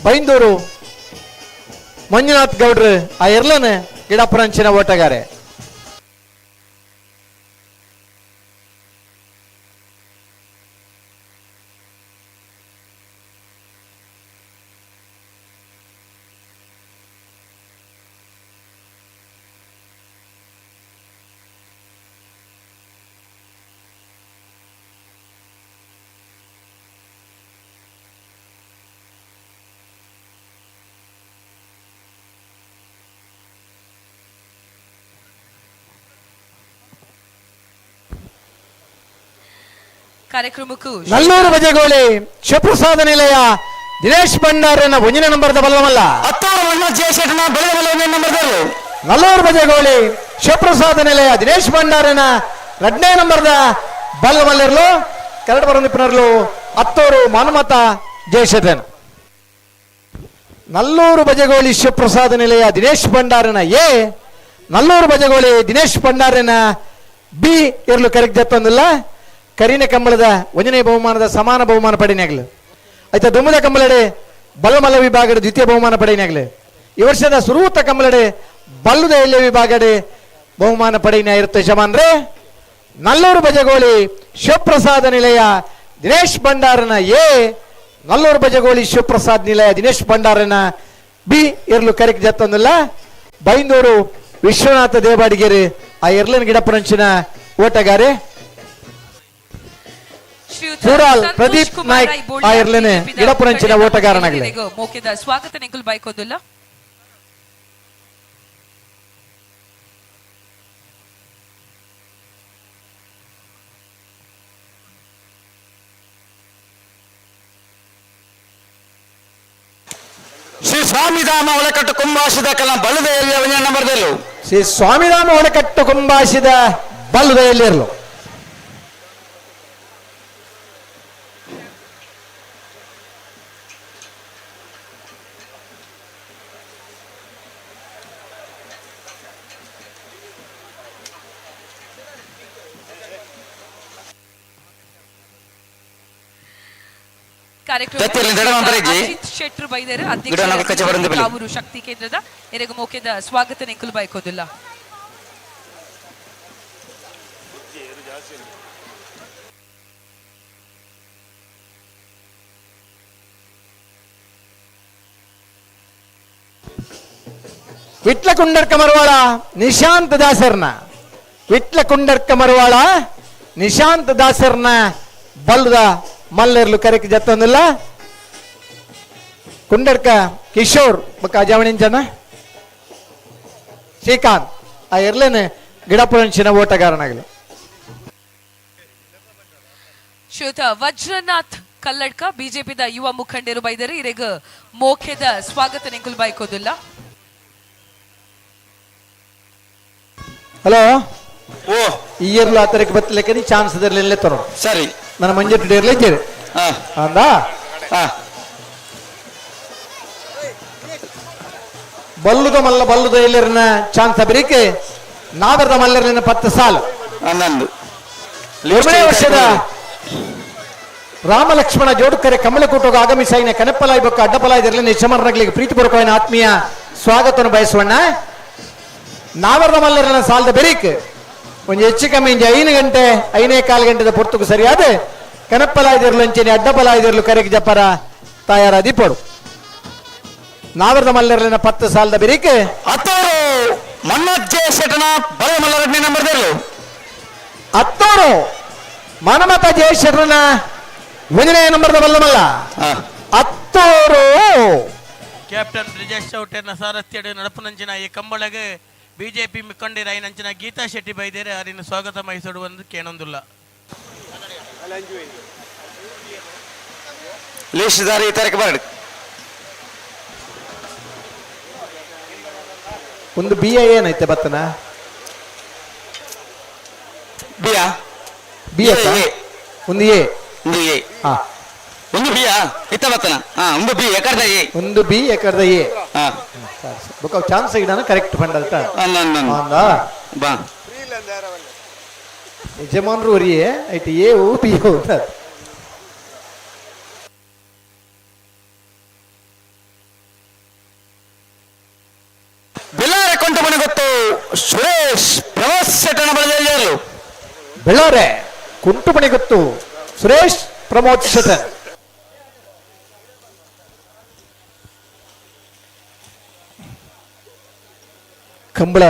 ಬೈಂದೂರು ಮಂಜುನಾಥ್ ಗೌಡ್ರು ಆ ಎರ್ಲನ ಗಿಡಪುರಂಚಿನ ಓಟಗಾರೆ. ಕಾರ್ಯಕ್ರಮಕ್ಕೂ ನಲ್ಲೂರು ಬಜೆಗೋಳಿ ಶಿವಪ್ರಸಾದ ನಿಲಯ ದಿನೇಶ್ ಭಂಡಾರನ ಒಂದಿನ ನಂಬರ್ದ ಬಲ್ಲವಲ್ಲ. ನಲ್ಲೂರು ಬಜೆಗೋಳಿ ಶಿವಪ್ರಸಾದ ನಿಲಯ ದಿನೇಶ್ ಭಂಡಾರನ 2ನೇ ನಂಬರ್ದ ಬಲ್ಲವಲ್ಲರ್ಲು ಕನ್ನಡ ಬರ ನಿಪುಣರ್ಲು ಅತ್ತೂರು ಮಾನುಮತ ಜಯಶೇಖರನ್. ನಲ್ಲೂರು ಬಜೆಗೋಳಿ ಶಿವಪ್ರಸಾದ ನಿಲಯ ದಿನೇಶ್ ಭಂಡಾರನ ಎ, ನಲ್ಲೂರು ಬಜೆಗೋಳಿ ದಿನೇಶ್ ಭಂಡಾರನ ಬಿ ಇರಲು ಕರೆಕ್ಟ್ ಜತ್ತೊಂದಿಲ್ಲ. ಕರಿನ ಕಂಬಳದ ಒಂದನೇ ಬಹುಮಾನದ ಸಮಾನ ಬಹುಮಾನ ಪಡೆಯನಾಗಲು ಆಯ್ತಾ. ದುಮ್ಮದ ಕಂಬಳಡೆ ಬಲ್ಲಮಲ್ಲ ವಿಭಾಗದ ದ್ವಿತೀಯ ಬಹುಮಾನ ಪಡೆಯನಾಗಲು. ಈ ವರ್ಷದ ಸುರೂತ ಕಂಬಳಡೆ ಬಲ್ಲುದ ಎಲೆ ವಿಭಾಗಡೆ ಬಹುಮಾನ ಪಡೆಯನ ಇರುತ್ತೆ ಯಜಮಾನ್ರೆ. ನಲ್ಲೂರು ಬಜಗೋಳಿ ಶಿವಪ್ರಸಾದ ನಿಲಯ ದಿನೇಶ್ ಭಂಡಾರನ ಎ, ನಲ್ಲೂರು ಬಜಗೋಳಿ ಶಿವಪ್ರಸಾದ್ ನಿಲಯ ದಿನೇಶ್ ಭಂಡಾರನ ಬಿ ಇರ್ಲು ಕರೆಕ್ಟ್ ಜತ್ತೊಂದಿಲ್ಲ. ಬೈಂದೂರು ವಿಶ್ವನಾಥ ದೇವಾಡಿಗೆರೆ ಆ ಎರ್ಲನ್ ಗಿಡಪುರಂಚಿನ ಓಟಗಾರೆ. ಪ್ರದೀಪ್ ನಾಯ್ಕ್ ಆ ಎರ್ಲನೆ ಗಿಡಪುರಂಚಿನ ಓಟಗಾರನಾಗಲಿ. ಮೋಕೆದ ಸ್ವಾಗತ ನಿಂಕುಲ್ ಬೈಕೊಂದುಲ್ಲ. ಶ್ರೀ ಸ್ವಾಮಿಧಾಮ ಒಳಕಟ್ಟು ಕುಂಬಾಸಿದ ಕಲ ಬಲದ ಎಲ್ಲಿಯ ಒಂಜಿ ನಂಬರ್ ದೆಲ್ಲು. ಶ್ರೀ ಸ್ವಾಮಿಧಾಮ ಒಳಕಟ್ಟು ಕುಂಬಾಸಿದ ಬಲದ ಎಲ್ಲಿರಲು. ಶೆಟ್ಟರು ಬೈದರು ಅಧ್ಯಕ್ಷರು ಶಕ್ತಿ ಕೇಂದ್ರದ ಎರೆಗು ಮೋಕೆದ ಸ್ವಾಗತ ನಿಂಕುಲು ಬಯಕೋದಿಲ್ಲ. ವಿಟ್ಲಕುಂಡರ್ಕ ಮರವಾಳ ನಿಶಾಂತ್ ದಾಸರ್ನ, ವಿಟ್ಲಕುಂಡರ್ಕ ಮರವಾಳ ನಿಶಾಂತ್ ದಾಸರ್ನ ಬಲ್ದ ಮಲ್ಲೆರ್ಲು ಕರೆಕ್ ಜತ್ತೊಂದಿಲ್ಲ. ಕುಂಡರ್ಕ ಕಿಶೋರ್ ಬೊಕ್ಕ ಅಜಾವಣಿಂಚನ ಶ್ರೀಕಾಂತ್ ಆ ಎರ್ಲೇನೆ ಗಿಡಪುರಂಚಿನ ಓಟಗಾರನಾಗಲಿ. ಶ್ರೀಯುತ ವಜ್ರನಾಥ್ ಕಲ್ಲಡ್ಕ ಬಿಜೆಪಿದ ಯುವ ಮುಖಂಡರು ಬೈದರು ಇರೆಗ್ ಮೋಖೆದ ಸ್ವಾಗತ ನಿಂಕುಲು ಬೈಕೋದಿಲ್ಲ. ಹಲೋ, ಓ ಈ ಇಯರ್ಲು ಆ ತರಕ್ಕೆ ಬತ್ತಲೆಕ್ಕ ಚಾನ್ಸ್ ಇರಲಿಲ್ಲ ತರೋ. ಸರಿ, ನನ್ನ ಮಂಜೆಟ್ಟು ಡೇರ್ಲೆ ಇದ್ದೀರಿ ಅಂದ ಬಲ್ಲುದ ಮಲ್ಲ ಬಲ್ಲುದ ಎಲ್ಲರನ್ನ ಚಾನ್ಸ್ ಬರೀಕೆ ನಾವರದ ಮಲ್ಲರಿನ 10 ಸಾಲು. 11ನೇ ವರ್ಷದ ರಾಮಲಕ್ಷ್ಮಣ ಜೋಡುಕರೆ ಕಮಲಕೂಟಗ ಆಗಮಿಸಾಯಿನ ಕನಪ್ಪಲಾಯಿ ಬೊಕ್ಕ ಅಡ್ಡಪಲಾಯಿದರಲ್ಲಿ ನಿಶಮರಗಳಿಗೆ ಪ್ರೀತಿಪೂರ್ವಕವಾದ ಆತ್ಮೀಯ ಸ್ವಾಗತವನ್ನು ಬಯಸುವಣ್ಣ. ನಾವರದ ಮಲ್ಲರನ್ನ ಸಾಲದ ಬೆರೀಕ್ ಒಂದು ಹೆಚ್ಚು ಕಮ್ಮಿ ಇಂಜ 5 ಗಂಟೆ 5.15 ಗಂಟೆದ ಪೊರ್ತುಕು ಸರಿಯಾದ ಕನಪ್ಪಲಾಯ್ದಿರ್ಲು ಅಂಚೆನೆ ಅಡ್ಡಪಲಾಯ್ದಿರ್ಲು ಕರೆಗೆ ಜಪ್ಪರ ತಾಯಾರ ದೀಪಡು. ನಾವರದ ಮಲ್ಲರಲಿನ 10 ಸಾಲದ ಬೆರೀಕ್ ಅತ್ತೂರು ಮನ್ನೋಜ್ ಜೆ ಶೆಟ್ಟನ ಬಲ ಮಲ್ಲರಡ್ನೇ ನಂಬರ್ ದೇರ್ಲು. ಅತ್ತೂರು ಮನಮತ ಜಯಶೆಟ್ಟನ 1ನೇ ನಂಬರ್ದ ಬಲ್ಲಮಲ್ಲ ಅತ್ತೂರು. ಕ್ಯಾಪ್ಟನ್ ಬ್ರಿಜೇಶ್ ಚೌಟೆರ್ನ ಸಾರಥ್ಯಡು ನಡಪುನಂಚಿನ ಈ ಕಂಬಳಗೆ ಬಿಜೆಪಿ ಮುಖಂಡರಾಯಿನಂಚಿನ ಗೀತಾ ಶೆಟ್ಟಿ ಬೈದೇರೆ ಅರಿನ ಸ್ವಾಗತ ಮೈಸೂರು ಒಂದು ಕೇಣೊಂದುಲ್ಲ. ಲೇಶಿದಾರಿ ಈ ಬರಡು. ಒಂದು ಬಿ I ಏನೈತೆ ಬತ್ತನ ಬಿಯಾ ಬಿ ಒಂದು ಎ, ಒಂದು ಎ, ಒಂದು ಬಿಯಾ ಇತ್ತ ಬತ್ತನ, ಒಂದು ಬಿ ಎಕರ್ದ ಎ, ಒಂದು ಬಿ ಎಕರ್ದ ಎ. ಬೊಕ್ಕ ಚಾನ್ಸ್ ಗಿಡನ ಕರೆಕ್ಟ್ ಪಂಡಲ್ತ ಬಾ ಯಜಮಾನ್ರು ಒರಿಯೇ ಐಟ್ A O B O. Bellare ಕೊಂಟು ಗೊತ್ತು ಸುರೇಶ್ ಪ್ರಮೋದ್ ಶೆಟ್ಟನ ಬಲದಲ್ಲಿ. ಬೆಳ್ಳಾರೆ ಕುಂಟುಮಣಿ ಗೊತ್ತು ಸುರೇಶ್ ಪ್ರಮೋದ್ ಶೆಟ್ಟನ್. ಕಂಬಳ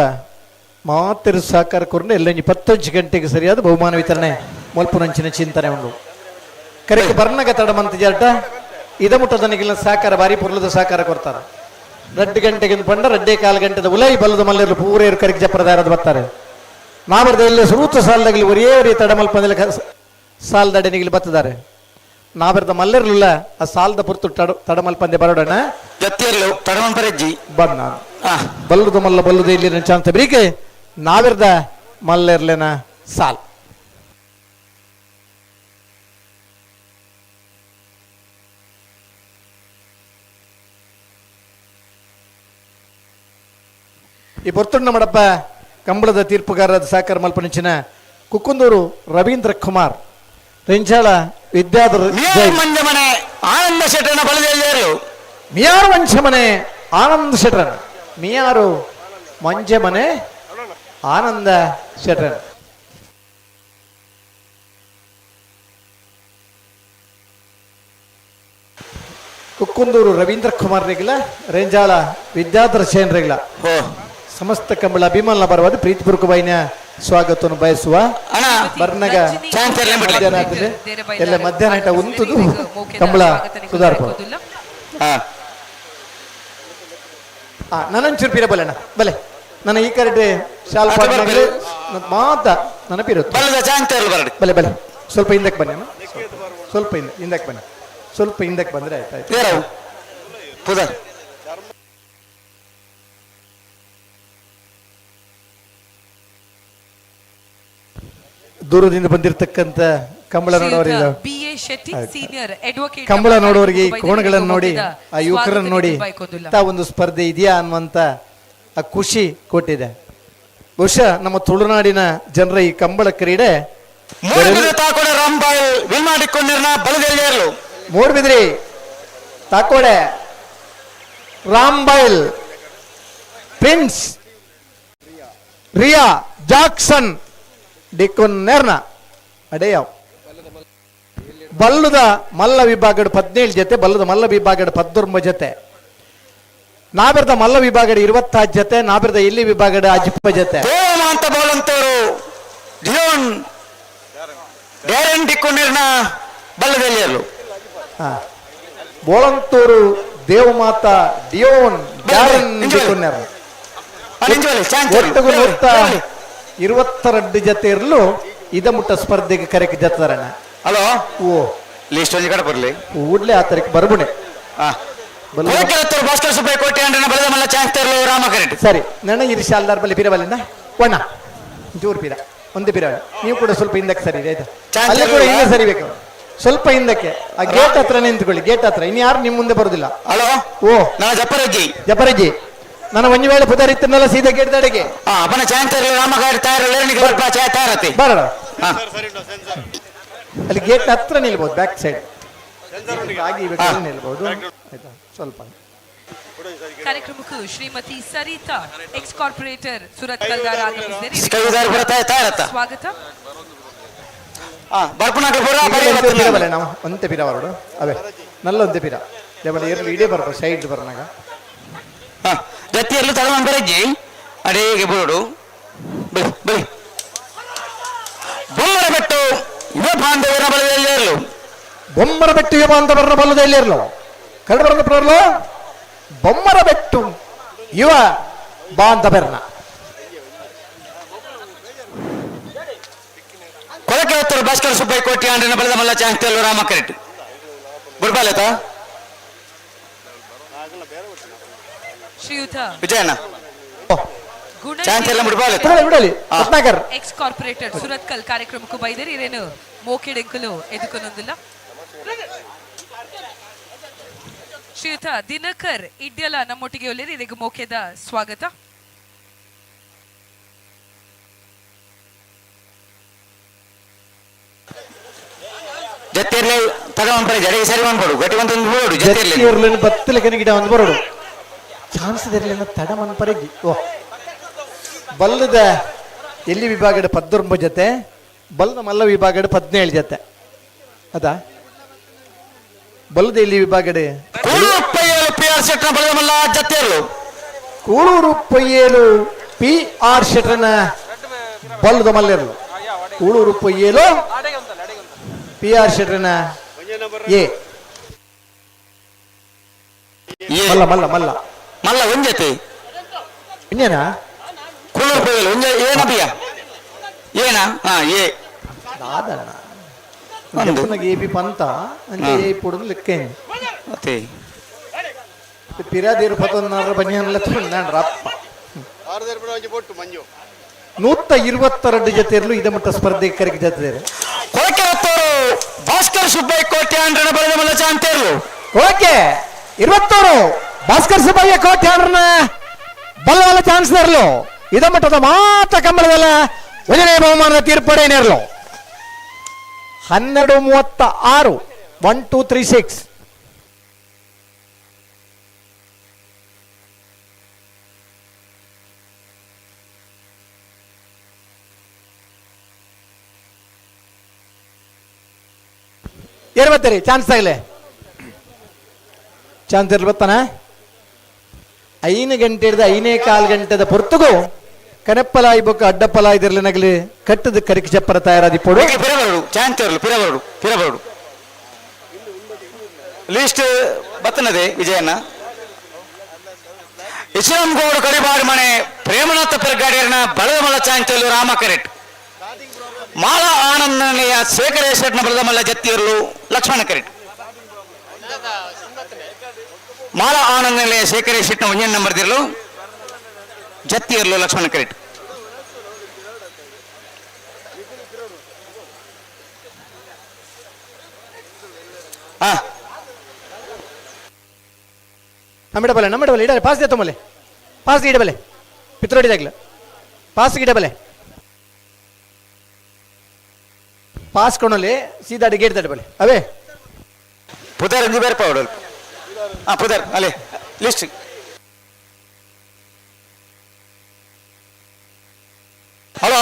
ಮಾತಿರು ಸಹಕಾರ ಕೊರನು ಎಲ್ಲ 25 ಗಂಟೆಗೆ ಸರಿಯಾದ ಬಹುಮಾನ ವಿತರಣೆ ಮಲ್ಪುನಂಚಿನ ಚಿಂತನೆ ಉಂಡು. ಕರೆಕ್ ಬರ್ನಗ ತಡಮಂತ ಜರ್ಟ ಇದ ಮುಟ್ಟದನಿಗೆಲ್ಲ ಸಹಕಾರ ಬಾರಿ ಪೊರ್ಲದ ಸಹಕಾರ ಕೊಡ್ತಾರೆ. 2 ಗಂಟೆಗೆ ಪಂಡ 2.15 ಗಂಟೆದ ಉಲೈ ಬಲ್ಲದ ಮಲ್ಲೆರ್ಲು ಪೂರೇರು ಕರೆಕ್ ಜಪ್ಪರದಾರದ ಬರ್ತಾರೆ. ನಾವರ್ದ ಎಲ್ಲ ಸುರೂತ ಸಾಲದಾಗಲಿ ಒರೇ ಒರೇ ತಡಮಲ್ಪಂದೆಲ್ಲ ಸಾಲದಡೆನಿಗಿಲ್ಲಿ ಬತ್ತಿದ್ದಾರೆ. ನಾವರ್ದ ಮಲ್ಲೆರ್ಲಿಲ್ಲ ಆ ಸಾಲದ ಪುರ್ತು ತಡಮಲ್ಪಂದೆ ಬರೋಡಣ ಬಂದ ಬಲ್ಲುದ ಮಲ್ಲ ಬಲ್ಲುದ ಇಲ್ಲಿ ಚಾನ್ಸ್ ಬರೀಕೆ ನಾವಿರ್ದ ಮಲ್ಲೆರ್ಲೆನ ಸಾಲ್. ಈ ಬರ್ತುಣ್ಣ ಮಡಪ್ಪ ಕಂಬಳದ ತೀರ್ಪುಗಾರರ ಸಹಕಾರ ಮಲ್ಪನಿಂಚಿನ ಕುಕ್ಕುಂದೂರು ರವೀಂದ್ರ ಕುಮಾರ್ ರೆಂಚಾಳ ವಿದ್ಯಾಧರ್ ಮಂಜಮನೆ ಆನಂದ ಶೆಟ್ಟನ ಬಲದಲ್ಲಿ. ಮಿಯಾರು ಮಂಚಮನೆ ಆನಂದ ಶೆಟ್ಟರನ್, ಮಿಯಾರು ಮಂಜಮನೆ ಆನಂದ ಶೆಟ್ಟರನ್. ಕುಕ್ಕುಂದೂರು ರವೀಂದ್ರ ಕುಮಾರ್ ರೆಗ್ಲ ರೇಂಜಾಳ ವಿದ್ಯಾಧರ ಸೇನ್ ರೆಗ್ಲ ಸಮಸ್ತ ಕಂಬಳ ಅಭಿಮಾನ ಬರವಾದ ಪ್ರೀತಿಪೂರ್ವಕ ಬೈನ ಸ್ವಾಗತವನ್ನು ಬಯಸುವ ಬರ್ನಗ ಎಲ್ಲ ಮಧ್ಯಾಹ್ನ ಉಂತುದು ಕಂಬಳ ಸುಧಾರ್ಪ. ನನಂಚೂರು ಪೀರ ಬಲೆಣ್ಣ ಬಲೆ ನನ್ನ ಈ ಕಡೆ ಶಾಲ್ ಮಾತ ನನಪಿರುತ್ತೆ. ಬಲೆ ಬಲೆ ಸ್ವಲ್ಪ ಹಿಂದಕ್ಕೆ ಬನ್ನಿ ಅಣ್ಣ, ಸ್ವಲ್ಪ ಹಿಂದೆ ಹಿಂದಕ್ಕೆ ಬನ್ನಿ, ಸ್ವಲ್ಪ ಹಿಂದಕ್ಕೆ ಬಂದ್ರೆ ಆಯ್ತು ಆಯ್ತು. ದೂರದಿಂದ ಬಂದಿರತಕ್ಕಂಥ Kambala ನೋಡೋರಿಗೆ B A Shetty senior advocate Kambala ನೋಡೋರಿಗೆ ಈ ಕೋಣಗಳನ್ನು ನೋಡಿ, ಆ ಯುವಕರನ್ನು ನೋಡಿ ಇಂಥ ಒಂದು ಸ್ಪರ್ಧೆ ಇದೆಯಾ ಅನ್ನುವಂಥ ಆ ಖುಷಿ ಕೊಟ್ಟಿದೆ. ಬಹುಶಃ ನಮ್ಮ ತುಳುನಾಡಿನ ಜನರ ಈ ಕಂಬಳ ಕ್ರೀಡೆ ಮೂಡ್ಬಿದ್ರಿ ತಾಕೋಡೆ ರಾಂಬೈಲ್ ಪ್ರಿನ್ಸ್ ರಿಯಾ ಜಾಕ್ಸನ್ ಡಿಕೊನ್ನೆರ್ನ ಅಡೆಯಾವ್. ಬಲ್ಲದ ಮಲ್ಲ ವಿಭಾಗದ 17 ಜೊತೆ, ಬಲ್ಲದ ಮಲ್ಲ ವಿಭಾಗದ 19 ಜೊತೆ, ನಾಬಿರದ ಮಲ್ಲ ವಿಭಾಗದ 26 ಜೊತೆ, ನಾಬಿರದ ಇಲ್ಲಿ ವಿಭಾಗದ ಅಜಿಪ್ಪ ಜೊತೆ. ಅಂತ ಬೋಲಂತವರು ಡಿಯೋನ್ ಡ್ಯಾರನ್ ಡಿಕೊನ್ನೆರ್ನ ಬಲ್ಲದೆಲ್ಲಿಯರು. ಬೋಳಂತೂರು ದೇವಮಾತಾ ಡಿಯೋನ್ ಡ್ಯಾರನ್ ಡಿಕೊನ್ನೆರ್ ಒಟ್ಟಿಗೂ 122 ಜೊತೆ ಇರಲು ಇದ ಮುಟ್ಟ ಸ್ಪರ್ಧೆಗೆ ಕರೆಗೆ ಜತ್ತರಣ್ಣ. ಹಲೋ ಓ ಲಿಸ್ಟ್ ಒಂಜಿ ಕಡೆ ಬರ್ಲಿ ಊಡ್ಲೆ ಆ ತಾರೀಕು ಬರ್ಬುಣೆ. ಭಾಸ್ಕರ್ ಸುಬ್ಬಯ್ಯ ಕೋಟೆ ಅಂದ್ರೆ ಬಲದ ಮಲ್ಲ ಚಾನ್ಸ್ ತರಲು ರಾಮ ಕರೆಕ್ಟ್. ಸರಿ, ನನ್ನ ಇರಿ ಶಾಲ್ದಾರ್ ಬಲ್ಲಿ ಪಿರ ಬಲ್ಲಿಂದ ಒಣ್ಣ ಜೋರು ಪಿರ ಒಂದು ಪಿರ. ನೀವು ಕೂಡ ಸ್ವಲ್ಪ ಹಿಂದಕ್ಕೆ ಸರಿ ಆಯ್ತಾ? ಅಲ್ಲಿ ಕೂಡ ಹಿಂದೆ ಸರಿಬೇಕು, ಸ್ವಲ್ಪ ಹಿಂದಕ್ಕೆ ಆ ಗೇಟ್ ಹತ್ರ ನಿಂತ್ಕೊಳ್ಳಿ, ಗೇಟ್ ಹತ್ರ. ಇನ್ನು ಯಾರು ನಿಮ್ಮ ಮುಂದೆ ಬರುದಿಲ್ಲ. ಹಲೋ ಓ ನಾ ಜಪ್ಪರಜ್ಜಿ. ಜಪ್ಪರಜ್ಜಿ ನಾನು ಒಂಜಿ ವೇಳೆ ಪುದಾರಿತ್ತನ್ನೆಲ್ಲ ಸೀದಾ ಗೇಟ್ ದಡೆಗೆ ಬರೋಣ. ಅಲ್ಲಿ ಗೇಟ್ ಹತ್ರ ನಿಲ್ಬೋದು, ಬ್ಯಾಕ್ ಸೈಡ್ ಆಗಿ ನಿಲ್ಬೋದು ಆಯ್ತಾ? ಸ್ವಲ್ಪ ಕಾರ್ಯಕ್ರಮಕ್ಕೂ ಶ್ರೀಮತಿ ಸರಿತಾ ಎಕ್ಸ್ ಕಾರ್ಪೊರೇಟರ್ ಸುರತ್ ಕಲ್ದಾರ್ ಆಗಮಿಸಿದ್ದಾರೆ. ಸ್ವಾಗತ. ನಾವು ಒಂತೆ ಪಿರ ಬರೋಡು ಅವೇ ನಲ್ಲ ಒಂತೆ ಪಿರ ದೇವಲ ಇರಲಿ ಇಡೇ ಬರ್ಬೋದು ಸೈಡ್ ಬರೋನಾಗ ಜತ್ತಿಯಲ್ಲೂ ತಗೊಂಡು ಬರಜ್ಜಿ ಅಡೇಗೆ ಬರೋಡು ಬಲಿ ಬೊಮ್ಮರ ಬೆಟ್ಟು ಯುವ ಬಾಂಧವರ ಬಲದಲ್ಲಿರಲು. ಬೊಮ್ಮರ ಬೆಟ್ಟು ಯುವ ಬಾಂಧವರ ಬಲದಲ್ಲಿರಲು ಕನ್ನಡ ಬರದ ಬರಲು ಬೊಮ್ಮರ ಬೆಟ್ಟು ಯುವ ಬಾಂಧವರನ್ನ ಕೊಳಕೆ ಹೊತ್ತರು ಭಾಸ್ಕರ ಸುಬ್ಬಯ್ಯ ಕೋಟಿ ಅಂಡ್ರಿನ ಬಲದ ಮಲ್ಲ ಚಾಂಗ್ತಲ್ಲು ರಾಮ ಕರೆಕ್ಟ್ ಗುಡ್ಬಾಲತ ಶ್ರೀಯುತ ವಿಜಯಣ್ಣ ಎಕ್ಸ್ ಕಾರ್ಪೊರೇಟರ್ ಸುರತ್ಕಲ್ ಕಾರ್ಯಕ್ರಮಕ್ಕೂ ಬೈದರೆ ಇರೇನು ಮೋಕೆಡೆಂಕಲು ಎದುಕೊನೊಂದಿಲ್ಲ. ಶ್ರೀಯುತ ದಿನಕರ್ ಇಡ್ಯಲ ನಮ್ಮೊಟ್ಟಿಗೆ ಒಳ್ಳೆಯರು, ಇದಕ್ಕೆ ಮೋಕೆದ ಸ್ವಾಗತ. ಜತ್ತಿರ್ಲಿ ತಗೊಂಡ್ ಜಡೆಗೆ ಸರಿ ಮಾಡ್ಬೋಡು ಗಟ್ಟಿ ಒಂದು ಬೋಡು ಜತ್ತಿರ್ಲಿ ಬತ್ತಲೆ ಗಿಡ ಒಂದು ಬರೋಡು ಚಾನ್ಸ್ ಇರಲಿಲ್ಲ ತಡ ಮನ್ಪರೆಗಿ. ಓ ಬಲ್ಲದ ಎಲ್ಲಿ ವಿಭಾಗದ 19 ಜೊತೆ, ಬಲ್ಲದ ಮಲ್ಲ ವಿಭಾಗದ 17 ಜೊತೆ ಅದಾ? ಬಲ್ಲದ ಎಲ್ಲಿ ವಿಭಾಗದ ಕೂಳೂರು ಪೊಯ್ಯೇಲು ಪಿ ಆರ್ ಶೆಟ್ರನ ಬಲ್ಲದ ಮಲ್ಲಿರಲು. ಕೂಳೂರು ಪೊಯ್ಯೇಲು ಪಿ ಆರ್ ಶೆಟ್ರನ ಎ ಮಲ್ಲ ಮಲ್ಲ ಮಲ್ಲ ಮಲ್ಲ ಒಂಜತೆ ಇನ್ನೇನಾ? ಕೂಳೂರು ಪೊಯ್ಯೇಲು ಒಂಜ ಏನ ಬಿಯ ಏನ ಹಾ ಎ ದಾದಣ್ಣ ಎ ಬಿ ಪಂತ ಅಂದ್ರೆ ಎ ಪುಡುದು ಲೆಕ್ಕ ಅತೆ ಪಿರಾದಿರು ಪತ್ತೊಂದಾರ ಬನ್ನಿಯನ್ನೆಲ್ಲ ತೊಂದಾಂಡ್ರಪ್ಪ. 122 ಜೊತೆ ಇರಲು ಇದ ಮಟ್ಟ ಸ್ಪರ್ಧೆ ಕರೆಗೆ ಜೊತೆ ಕೊಳಕೆ ಹೊತ್ತವರು ಭಾಸ್ಕರ್ ಸುಬ್ಬಯ್ಯ ಕೋಟೆ ಅಂಡ್ರನ ಬಲದ ಮಲ್ಲ ಚಾಂತೇರ್ಲು. ಓಕೆ 21 ಭಾಸ್ಕರ್ ಸುಬ್ಬಯ್ಯ ಕೋಟೆ ಅಂಡ್ರನ ಬಲ್ಲವಲ್ಲ ಚಾನ್ಸ್ ಇರಲು ಇದ ಮಟ್ಟದ ಮಾತ ಕಂಬಳದಲ್ಲ ಒಂದನೇ ಬಹುಮಾನದ ತೀರ್ಪಡೇನಿರಲು. 12:36 1 2 3 6. ಏನ್ ಬರ್ತೀರಿ? ಚಾನ್ಸ್ ಆಗಲೇ ಚಾನ್ಸ್ ಇರ್ಲಿ ಬರ್ತಾನ. 5 ಗಂಟೆ ಹಿಡಿದ 5.25 ಗಂಟೆದ ಪೊರ್ತುಗು ಕನೆಪ್ಪಲಾಯಿ ಬೊಕ್ಕ ಅಡ್ಡಪ್ಪಲಾಯ್ದಿರ್ಲಿ ನಗಲಿ ಕಟ್ಟದ ಕರಿಕ ಚಪ್ಪರ ತಯಾರಾದಿಪ್ಪಡು. ಪಿರಬರಡು ಚಾನ್ಸ್ ಇರಲು ಪಿರಬರಡು ಪಿರಬರಡು ಲೀಸ್ಟ್ ಬತ್ತನದೆ ವಿಜಯಣ್ಣ. ಇಸ್ಲಾಂಗೌಡ ಕಡಿಬಾಡು ಮನೆ ಪ್ರೇಮನಾಥ ಪೆರ್ಗಾಡಿಯರ್ನ ಬಳದ ಮಲ್ಲ ಚಾಂಚಲು ರಾಮ ಕರೆಟ್ ಮಾಳ ಆನಂದನೆಯ ಶೇಖರೇಶ್ವರನ ಬಲದ ಮಲ್ಲ ಜತ್ತಿಯರ್ಲು ಲಕ್ಷ್ಮಣ ಕರೆಟ್ ಮಾಳ ಆನಂದನೆಯ ಶೇಖರೇಶ್ವರನ ಒಂಜನ್ ನಂಬರ್ ದಿರ್ಲು ಜತ್ತಿಯರ್ಲು ಲಕ್ಷ್ಮಣ ಕರೆಟ್. ಹಾ ನಮ್ಮಿಡಬಲೆ ನಮ್ಮಿಡಬಲೆ ಇಡಲೆ ಪಾಸ್ ದೇತೊಮ್ಮಲೆ ಪಾಸ್ ಇಡಬಲೆ ಪಿತ್ರೋಡಿದಾಗ್ಲ ಪಾಸ್ ಗಿಡಬಲೆ ಪಾಸ್ ಕೊಣಲೆ ಸೀದಾ ಗೇಟ್ ತಡಬಲೆ ಅವೇ ಪುದರ್ ಅಂಜಿ ಬೇರೆ ಪೌಡರ್ ಹಾ ಪುದರ್ ಅಲ್ಲೇ ಲಿಸ್ಟ್ ಹಲೋ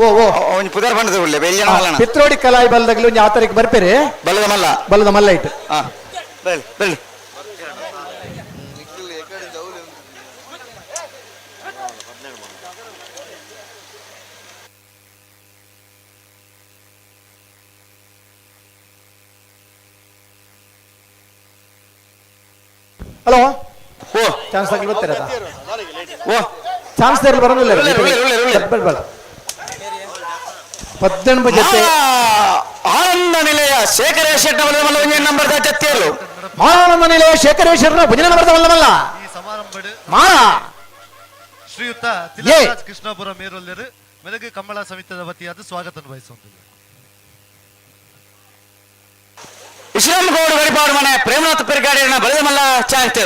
ಓ ಓ ಒಂಜಿ ಪುದರ್ ಬಂದದ ಉಳ್ಳೆ ಬೆಳ್ಳಿನ ಮಲ್ಲಣ ಪಿತ್ರೋಡಿ ಕಲಾಯಿ ಬಲ್ದಾಗ್ಲು ಒಂಜಿ ಆ ತಾರೀಕು ಬರ್ಪೇರೆ ಬಲ್ಲದ ಮಲ್ಲ ಬಲ್ಲದ ಮಲ್ಲ ಇಟ್ಟು ಹಾ ಬೆಳ್ಳಿ ಬೆಳ್ಳಿ ಹಲೋ ಓ ಚಾನ್ಸ್ ಆಗ್ಲಿ ಬರ್ತೀರ ಓ ಚಾನ್ಸ್ ತರಲು ಬರೋದಿಲ್ಲ ಪದ್ದೆಂಬ ಜೊತೆ ಆನಂದ ನಿಲಯ ಶೇಖರೇಶ್ವರ ಮಲ್ಲ ಒಂಜಿ ನಂಬರ್ ಜತ್ತಿಯರು ಆನಂದ ನಿಲಯ ಶೇಖರೇಶ್ವರನ ಭಜನೆ ನಂಬರ್ ಮಲ್ಲ ಮಾರ ಶ್ರೀಯುತ ತಿಲಕರಾಜ್ ಕೃಷ್ಣಾಪುರ ಮೇರೊಲ್ಲೆರು ಮೆರಗು ಕಮ್ಮಳ ಸಮಿತಿಯ ವತಿಯಾದ ಸ್ವಾಗತ ಬಯಸುವಂತಿಲ್ಲ. ಇಸ್ಲಾಂಗೌಡು ಗಡಿಪಾಡು ಮನೆ ಪ್ರೇಮನಾಥ್ ಪೆರ್ಗಾಡಿಯನ್ನ ಬಳೆದ ಮಲ್ಲ ಚಾನ್ಸ್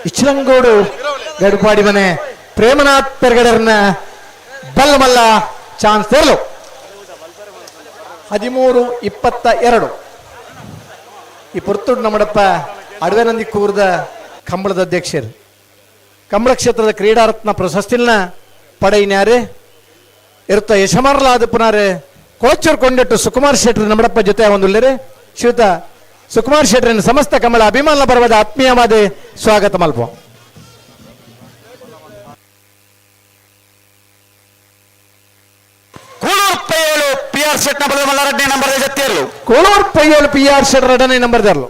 ಇಚ್ಲಂಗೋಡು ಗಡುಪಾಡಿ ಮನೆ ಪ್ರೇಮನಾಥ್ ಪೆರ್ಗಡರ್ನ ಬಲ್ಲಮಲ್ಲ ಚಾನ್ಸ್ ತೇರ್ಲು 13:22. ಈ ಪುರ್ತುಡ್ ನಮ್ಮಡಪ್ಪ ಅಡವೆನಂದಿ ಕೂರ್ದ ಕಂಬಳದ ಅಧ್ಯಕ್ಷರು ಕಂಬಳ ಕ್ಷೇತ್ರದ ಕ್ರೀಡಾರತ್ನ ಪ್ರಶಸ್ತಿನ ಪಡೆಯಿನ್ಯಾರು ಇರುತ್ತ ಯಶಮಾರ್ಲಾದ ಪುನಾರೆ ಕೋಚರ್ ಕೊಂಡಿಟ್ಟು ಸುಕುಮಾರ್ ಶೆಟ್ಟರ್ ನಮ್ಮಡಪ್ಪ ಜೊತೆ ಒಂದುಲ್ಲೇರು ಶ್ರೀಯುತ ಸುಕುಮಾರ್ ಶೆಟ್ಟರನ್ನು ಸಮಸ್ತ ಕಮಲ ಅಭಿಮಾನ ಪರ್ವದ ಆತ್ಮೀಯವಾದ ಸ್ವಾಗತ ಮಲ್ಪ. ಕೂಳೂರು ಪಿ ಆರ್ ಶೆಟ್ನ ಬಲದ ಮಲ್ಲ ಎರಡನೇ ನಂಬರ್ ಜತ್ತಿಯರ್ಲು ಕೋಳೂರು ಪೈಯೋಳು ಪಿ ಆರ್ ಶೆಟ್ಟರ್ ಎರಡನೇ ನಂಬರ್ ದರ್ಲು.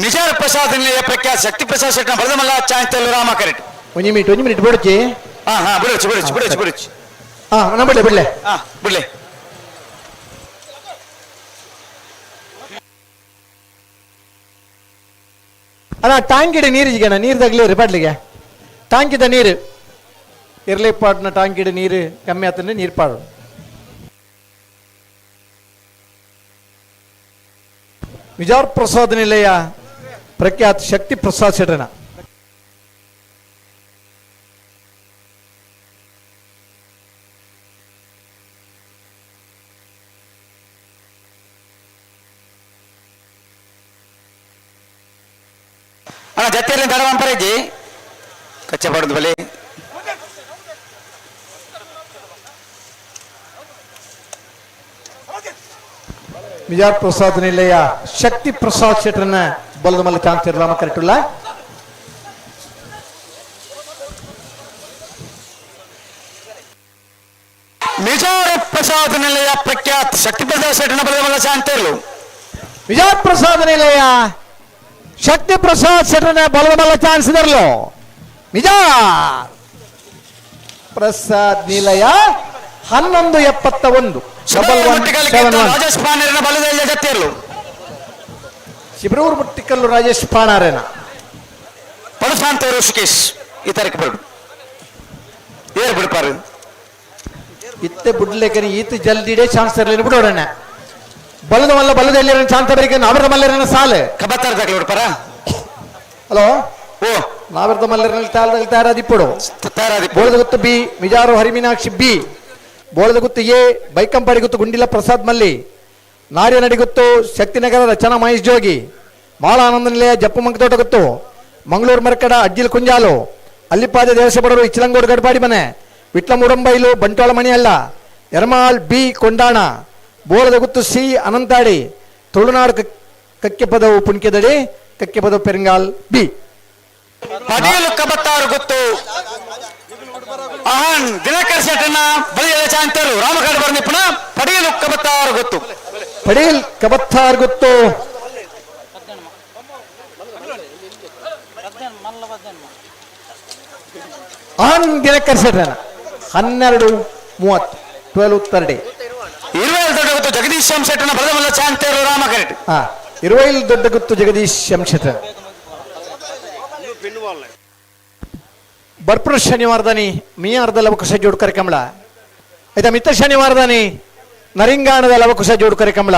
ನಿಜಾರ ಪ್ರಸಾದ್ ನಿಲಯ ಪ್ರಖ್ಯಾತ ಶಕ್ತಿ ಪ್ರಸಾದ್ ಶೆಟ್ನ ಬಲದ ಮಲ್ಲ ಚಾನ್ಸ್ ರಾಮ ಕರೆಕ್ಟ್. ಒಂಜಿ ಮಿನಿಟ್ ಒಂಜಿ ಮಿನಿಟ್ ಬಿಡುಚಿ. ಹಾ ಹಾ ಬಿಡುಚಿ ಬಿಡುಚಿ ಬಿಡುಚಿ ಬಿಡುಚಿ. ಹಾ ನಾ ಬಿಡ್ಲೆ ಬಿಡ್ಲೆ. ಹಾ ಬಿಡ್ಲೆ. ಅಲ್ಲ ಟ್ಯಾಂಕಿಡ ನೀರು ಈಗಣ್ಣ ನೀರು ತಗಲಿ ಬಡ್ಲಿಗೆ ಟ್ಯಾಂಕಿದ ನೀರು ಇರ್ಲಿ ಪಾಡ್ನ ಟ್ಯಾಂಕಿಡ ನೀರು ಕಮ್ಮಿ ಆತಂದ್ರೆ ನೀರು ಪಾಡು. ವಿಜಾರ್ ಪ್ರಸಾದ್ ನಿಲಯ ಪ್ರಖ್ಯಾತ ಶಕ್ತಿ ಪ್ರಸಾದ್ ಶೆಟ್ಟನ ಅಣ್ಣ ಜತ್ತಿಯಲ್ಲಿ ತಡವಂಪರೇಜಿ ಕಚ್ಚೆ ಪಡೆದು ಬಲಿ ವಿಜಾರ್ ಪ್ರಸಾದ್ ನಿಲಯ ಶಕ್ತಿ ಪ್ರಸಾದ್ ಶೆಟ್ಟರನ್ನ ಬಲದ ಮಲ್ಲ ಚಾನ್ಸ್ ಇರಲಾಮ ಕರೆಕ್ಟುಲ್ಲ. ನಿಜಾರ ಪ್ರಸಾದ್ ನಿಲಯ ಪ್ರಖ್ಯಾತ್ ಶಕ್ತಿ ಪ್ರಸಾದ್ ಶೆಟ್ಟರನ್ನ ಬಲದ ಮಲ್ಲ ಚಾನ್ಸ್ ಇರಲು. ವಿಜಾರ್ ಪ್ರಸಾದ್ ನಿಲಯ ಶಕ್ತಿ ಪ್ರಸಾದ್ ಶೆಟ್ಟರನ್ನ ಬಲದ ಮಲ್ಲ ಚಾನ್ಸ್ ಇರಲು. ನಿಜಾರ್ ಪ್ರಸಾದ್ ನಿಲಯ 11:71. 1171. ರಾಜೇಶ್ ಪಾಣೇರನ ಬಲದಲ್ಲಿ ಜತ್ತಿಯರ್ಲು. ಶಿಬ್ರೂರು ಮುಟ್ಟಿಕಲ್ಲು ರಾಜೇಶ್ ಪಾಣಾರೇನ ಪಡುಸಾಂತ ಋಷಿಕೇಶ್ ಈ ತಾರೀಕು ಬರಡು ಏರ್ ಬಿಡ್ಪಾರು ಇತ್ತೆ ಬುಡ್ಲೇಕನಿ ಈತ ಜಲ್ದಿಡೆ ಚಾನ್ಸ್ ಇರಲಿಲ್ಲ ಬಿಡೋಣ ಬಲದ ಮಲ್ಲ ಬಲದ ಎಲ್ಲಿ ಚಾನ್ಸ್ ಬರೀಕ ನಾವರದ ಮಲ್ಲರನ ಸಾಲೆ ಕಬತ್ತಾರ ದಾಖಲೆ ಬಿಡ್ಪಾರ. ಹಲೋ ಓ ನಾವರದ ಮಲ್ಲರನಲ್ಲಿ ತಾಲದಲ್ಲಿ ತಯಾರಾದಿಪ್ಪಡು ಬೋಳದ ಗುತ್ತು ಬಿ ಮಿಜಾರು ಹರಿಮೀನಾಕ್ಷಿ ಬಿ ಬೋಳದ ಗುತ್ತು ಎ ಬೈಕಂಪಾಡಿ ಗುತ್ತು ಗುಂಡಿಲ ಪ್ರಸಾದ್ ಮಲ್ಲಿ ನಾರ್ಯನಡಿ ಗುತ್ತು ಶಕ್ತಿನಗರ ರಚನಾ ಮಹೇಶ್ ಜೋಗಿ ಮಾಳ ಆನಂದ ನಿಲಯ ಜಪ್ಪು ಮಂಕತೋಟ ಗುತ್ತು ಮಂಗಳೂರು ಮರಕಡ ಅಜ್ಜಿಲ್ ಕುಂಜಾಲು ಅಲ್ಲಿಪಾದ ದೇವಸಬಡರು ಇಚ್ಚಲಂಗೋಡು ಗಡ್ಪಾಡಿ ಮನೆ ವಿಟ್ಲ ಮುಡಂಬೈಲು ಬಂಟ್ವಾಳ ಮಣಿಯಲ್ಲ ಎರ್ಮಾಳ್ ಬಿ ಕೊಂಡಾಣ ಬೋಳದ ಗುತ್ತು ಸಿ ಅನಂತಾಡಿ ತುಳುನಾಡು ಕಕ್ಕೆಪದವು ಪುಣ್ಕೆದಡಿ ಕಕ್ಕೆಪದವು ಪೆರಂಗಾಲ್ ಬಿ ಪಡಿಯಲು ಕಬತ್ತಾರು ಗೊತ್ತು ಅಹನ್ ದಿನಕರ್ ಶೆಟ್ಟನ್ನ ಬಲಿಯ ಚಾಂತರು ರಾಮಕಾಡ ಬರ್ನಿಪ್ಪನ ಪಡಿಯಲು ಕಬತ್ತಾರು ಗೊತ್ತು ಪಡೀಲ್ ಕಬತ್ತಾರ್ ಗೊತ್ತು ಅಹನ್ ದಿನಕರ್ ಶೆಟ್ಟನ 12:30 12:30. ಇರುವೈಲ್ ದೊಡ್ಡ ಗುತ್ತು ಜಗದೀಶ್ ಎಂ ಶೆಟ್ಟನ ಬಲದ ಚಾಂತರು ರಾಮ ಕರೆಕ್ಟ್. ಹಾ ಇರುವೈಲ್ ದೊಡ್ಡ ಗುತ್ತು ಜಗದೀಶ್ ಎಂ ಶೆಟ್ಟನ. ಬರ್ಪುರ ಶನಿವಾರದಾನಿ ಮಿಯಾರ್ದ ಲವಕುಶ ಜೋಡ್ಕರೆ ಕಮಲ ಐತ ಮಿತ್ತ ಶನಿವಾರದಾನಿ ನರಿಂಗಾಣದ ಲವಕುಶ ಜೋಡ್ಕರೆ ಕಮಲ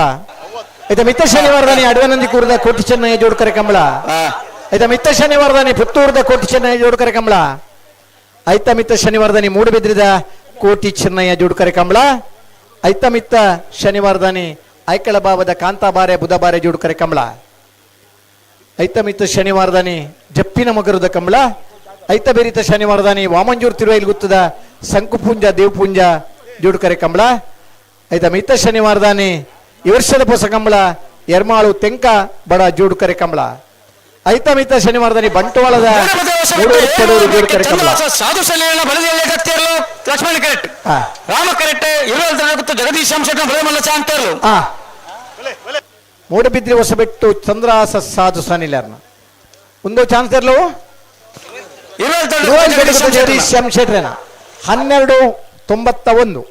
ಐತ ಮಿತ್ತ ಶನಿವಾರದಾನಿ ಅಡವನಂದಿ ಕೂರದ ಕೋಟಿ ಚೆನ್ನಯ್ಯ ಜೋಡ್ಕರೆ ಕಮಲ ಐತ ಮಿತ್ತ ಶನಿವಾರದಾನಿ ಪುತ್ತೂರದ ಕೋಟಿ ಚೆನ್ನಯ್ಯ ಜೋಡ್ಕರೆ ಕಮಲ ಐತ ಮಿತ್ತ ಶನಿವಾರದಾನಿ ಮೂಡುಬಿದ್ರಿದ ಕೋಟಿ ಚೆನ್ನಯ್ಯ ಜೋಡ್ಕರೆ ಕಮಲ ಐತ ಮಿತ್ತ ಶನಿವಾರದಾನಿ ಐಕಳ ಬಾವದ ಕಾಂತಾಬಾರೆ ಬುಧಬಾರೆ ಜೋಡ್ಕರೆ ಕಮಲ ಐತ ಮಿತ್ತ ಶನಿವಾರದಾನಿ ಜಪ್ಪಿನ ಮಗರದ ಕಮಲ ಐತ ಬೆರಿತ ಶನಿವಾರದಾನಿ ವಾಮಂಜೂರ್ ತಿರುವೈಲ್ ಗುತ್ತದ ಸಂಕುಪುಂಜ ದೇವಪುಂಜ ಜೋಡ್ಕರೆ ಕಮಲ ಐತ ಮಿತ್ತ ಶನಿವಾರದಾನಿ ಈ ವರ್ಷದ ಪೊಸ ಕಂಬಳ ಎರ್ಮಾಳು ತೆಂಕ ಬಡ ಜೋಡ್ಕರೆ ಕಮಲ ಐತ ಮಿತ್ತ ಶನಿವಾರದಾನಿ ಬಂಟ್ವಾಳದ ಮೂಡೂರು ಜೋಡ್ಕರೆ ಕಮಲ ಸಾಧು ಸಲೀಲನ ಬಲದಲ್ಲೇ ಕತ್ತಿರಲು ಲಕ್ಷ್ಮಣ ಕರೆಕ್ಟ್ ರಾಮ ಕರೆಕ್ಟ್ ಇರುವಲ್ ಜಗದೀಶ್ ಶೆಟ್ಟನ ಬಲಮಲ್ಲ ಚಾಂತರ್ಲು ಮೂಡಬಿದ್ರಿ ಹೊಸಬೆಟ್ಟು ಚಂದ್ರಾಸ ಸಾಧು ಸನಿಲರ್ನ ಒಂದು ಚಾನ್ಸ್ ಇರ್ಲು ಜಗದೀಶ್ ಎಂ ಶೆಟ್ರೇನ 12:91.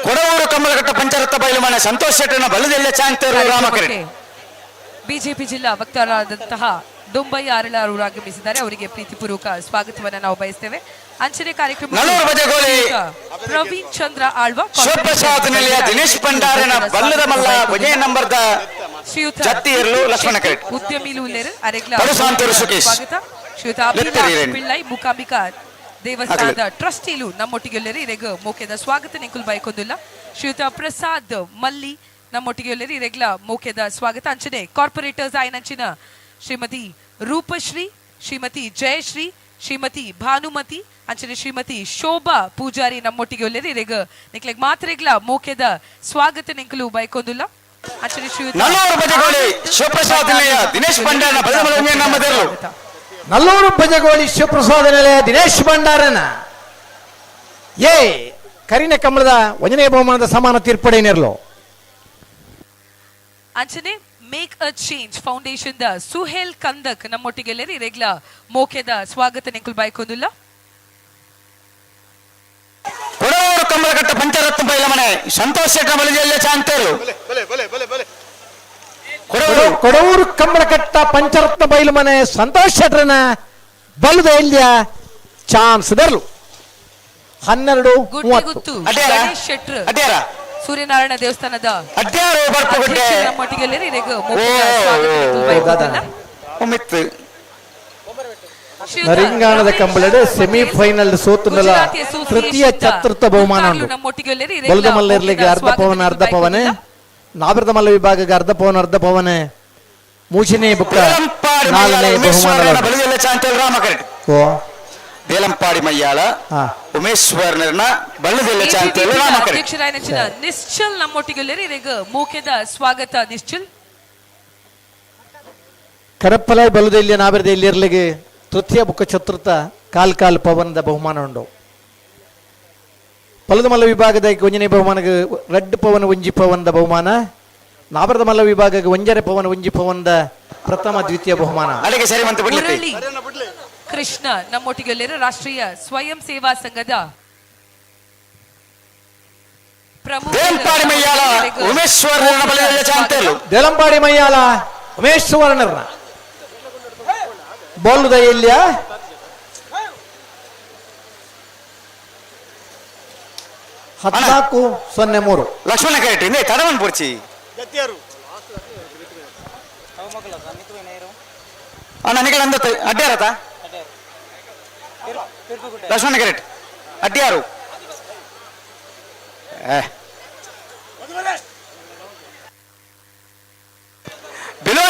ಕೊಡವೂರು ಕಮಲಘಟ್ಟ ಪಂಚರತ್ನ ಬಯಲು ಸಂತೋಷ್ ಶೆಟ್ಟನ ಬಲದಲ್ಲೇ ಚಾಂತರ್ಲು ರಾಮ ಕರೆಕ್ಟ್. ಬಿಜೆಪಿ ಜಿಲ್ಲಾ ವಕ್ತಾರರಾದಂತಹ ದೊಂಬಯ್ಯ ಅರಳ ಅವರು ಆಗಮಿಸಿದ್ದಾರೆ. ಅವರಿಗೆ ಪ್ರೀತಿಪೂರ್ವಕ ಸ್ವಾಗತವನ್ನು ನಾವು ಬಯಸ್ತೇವೆ. ಅಂಚನೆ ಕಾರ್ಯಕ್ರಮ ಪ್ರವೀಣ್ ಚಂದ್ರ ಆಳ್ವ, ದಿನೇಶ್ ಭಂಡಾರನ ಬಲ್ಲದ ಮಲ್ಲ ವಿಜಯ ನಂಬರ್ದ ಲಕ್ಷ್ಮಣ ಕರೆಕ್ಟ್ ಉದ್ಯಮಿ ಲೂಲೇರ್ ಅರೆಗ್ಲ ಸ್ವಾಗತ. ಶ್ರೀಯುತ ಅಭಿಲಾಷ್ ಪಿಳ್ಳೈ ಮೂಕಾಂಬಿಕಾ ದೇವಸ್ಥಾನದ ಟ್ರಸ್ಟಿಲು ನಮ್ಮೊಟ್ಟಿಗೆ ಇರೆಗ್ ಮೋಕೆದ ಸ್ವಾಗತ ನಿಂಕುಲ್ ಬಯಕೊಂದಿಲ್ಲ. ಶ್ರೀಯುತ ಪ್ರಸಾದ್ ಮಲ್ಲಿ ನಮ್ಮೊಟ್ಟಿಗೆ ಇರೆಗ್ಲ ಮೋಕೆದ ಸ್ವಾಗತ. ಅಂಚನೆ ಕಾರ್ಪೊರೇಟರ್ಸ್ ಆಯನಂಚಿನ ಶ್ರೀಮತಿ ರೂಪಶ್ರೀ, ಶ್ರೀಮತಿ ಜಯಶ್ರೀ, ಶ್ರೀಮತಿ ಭಾನುಮತಿ, ಅಂಚನೆ ಶ್ರೀಮತಿ ಶೋಭಾ ಪೂಜಾರಿ ನಮ್ಮೊಟ್ಟಿಗೆ ಒಲ್ಲೆರ್ ಇರೆಗ್ ನಿಕ್ಲೆಗ್ ಮಾತ್ರೆಗ್ಲ ಮೋಕೆದ ಸ್ವಾಗತ ನಿಂಕಲು ಬಯಕೊಂದಿಲ್ಲ. ಅಂಚನೆ ಶ್ರೀಯುತ ನಲ್ಲೂರು ಭಜಗೋಳಿ ಶಿವಪ್ರಸಾದ ನಿಲಯ ದಿನೇಶ್ ಭಂಡಾರನ ಏ ಕರಿನ ಕಮಲದ ಒಂಜನೇ ಬಹುಮಾನದ ಸಮಾನ ತೀರ್ಪಡೇನಿರಲು. ಅಂಚನೆ make a change foundation the Suhel Kandak ನಮ್ಮೊಟ್ಟಿಗೆ ಇರೆಗ್ಲ ಮೋಕೆದ ಸ್ವಾಗತ ನಿಂಕುಲ್ ಬಯಕೊಂದಿಲ್ಲ. ಕೊಡವೂರು ಕಮಲಘಟ್ಟ ಪಂಚರತ್ನ ಬೈಲಮನೆ ಸಂತೋಷ್ ಶೆಟ್ಟರ ಬಲದಲ್ಲೇ ಚಾಂತೇರು. ಕೊಡವೂರು ಕಮಲಘಟ್ಟ ಪಂಚರತ್ನ ಬೈಲುಮನೆ ಸಂತೋಷ್ ಶೆಟ್ಟರನ ಬಲದ ಎಲ್ಲಿಯ ಚಾನ್ಸ್ ದರ್ಲು 12:30. ಸೂರ್ಯನಾರಾಯಣ ದೇವಸ್ಥಾನದ ನರಿಂಗಾಣದ ಕಂಬಳದ ಸೆಮಿಫೈನಲ್ ಸೋತುನಲ ತೃತೀಯ ಚತುರ್ಥ ಬಹುಮಾನ ಬಲದ ಮಲ್ಲರ್ಲಿಗೆ ಅರ್ಧ ಪವನ ಅರ್ಧ ಪವನೆ, ನಾಬಿರದ ಮಲ್ಲ ವಿಭಾಗಕ್ಕೆ ಅರ್ಧ ಪವನ ಅರ್ಧ ಪವನೆ, ಮೂಚನೇ ಬುಕ್ಕ ನಾಲ್ಕನೇ ಬಹುಮಾನ. ದೇಲಂಪಾಡಿ ಮಯ್ಯಾಳ ಉಮೇಶ್ವರನ ಬಳ್ಳದೆಲ್ಲ ಚಾಂತೇಲು ರಾಮ ಕರೆಕ್ಟ್. ನಿಶ್ಚಲ್ ನಮ್ಮೊಟ್ಟಿಗೆ ಮೋಕೆದ ಸ್ವಾಗತ. ನಿಶ್ಚಲ್ ಕರಪ್ಪಲ ಬಲದೆಲ್ಲಿಯ ನಾಬಿರದ ಎಲ್ಲಿರ್ಲಿಗೆ ತೃತೀಯ ಬುಕ್ಕ ಚತುರ್ಥ ಕಾಲ್ ಕಾಲ್ ಪವನದ ಬಹುಮಾನ ಉಂಡು. ಪಲದ ಮಲ್ಲ ವಿಭಾಗದ ಒಂಜನೇ ಬಹುಮಾನಕ್ಕೆ ರೆಡ್ ಪವನ ಒಂಜಿ ಪವನದ ಬಹುಮಾನ, ನಾಬರದ ಮಲ್ಲ ವಿಭಾಗಕ್ಕೆ ಒಂಜರೆ ಪವನ ಒಂಜಿ ಪವನದ ಪ್ರಥಮ ದ್ವಿತೀಯ ಬಹುಮಾನ. ಕೃಷ್ಣ ನಮ್ಮೊಟ್ಟಿಗೆ ರಾಷ್ಟ್ರೀಯ ಸ್ವಯಂ ಸೇವಾ ಸಂಘದ ಪ್ರಮುಖ ದೇಲಂಪಾಡಿ ಮಯ್ಯಾಲ ಉಮೇಶ್ ಸುವರ್ಣರ್ನ ಬೋಲ್ದ ಎಲ್ಲಿಯ 14:03. ಲಕ್ಷ್ಮಣ ಕರೆಕ್ಟ್ ಇಂದೇ ತಡವನ್ ಪೂರ್ಚಿ ಅಣ್ಣ ನಿಗಳ ಅಂದ ಅಡ್ಡಾರತ ಲಕ್ಷ್ಮಣ ಕರೆಕ್ಟ್ ಅಡ್ಡಿಯಾರು ಬಿಲೋ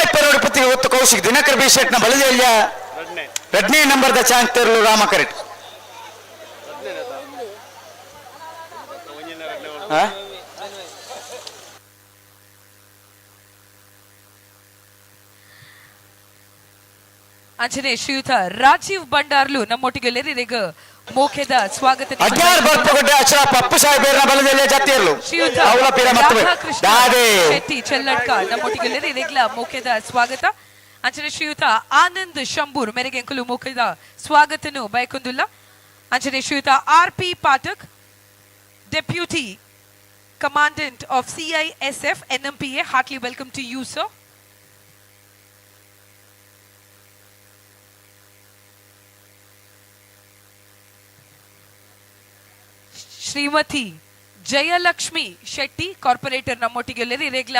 ಪತ್ತಿ ಒತ್ತು ಕೌಶಿಕ್ ದಿನಕರ್ ಬಿ ಶೆಟ್ನ ಬಲದೆಲ್ಲಿಯ ಎರಡನೇ ನಂಬರ್ದ ಚಾನ್ಸ್ ತೆರಲು ರಾಮ ಕರೆಕ್ಟ್. ಅಂಚನೆ ಶ್ರೀಯುತ ರಾಜೀವ್ ಭಂಡಾರ್ಲು ನಮ್ಮೊಟ್ಟಿಗೆ ಇರೆಗ್ ಮೋಕೆದ ಸ್ವಾಗತ. ಶ್ರೀಯುತ ರಾಧಾಕೃಷ್ಣ ಶೆಟ್ಟಿ ಚೆಲ್ಲಡ್ಕ ನಮ್ಮೊಟ್ಟಿಗೆ ಇರೆಗ್ಲ ಮೋಕೆದ ಸ್ವಾಗತ. ಅಂಚನೆ ಶ್ರೀಯುತ ಆನಂದ್ ಶಂಬೂರ್ ಮೇರೆಗೆ ಎಂಕುಲು ಮೋಕೆದ ಸ್ವಾಗತನು ಬಯಕೊಂದುಲ್ಲ. ಅಂಚನೆ ಶ್ರೀಯುತ R P Pathak Deputy Commandant of CISF NMPA. Heartily welcome to you, sir. Shrimati Jayalakshmi Shetty corporator ನಮ್ಮೊಟ್ಟಿಗೆ ಇರೆಗ್ಲ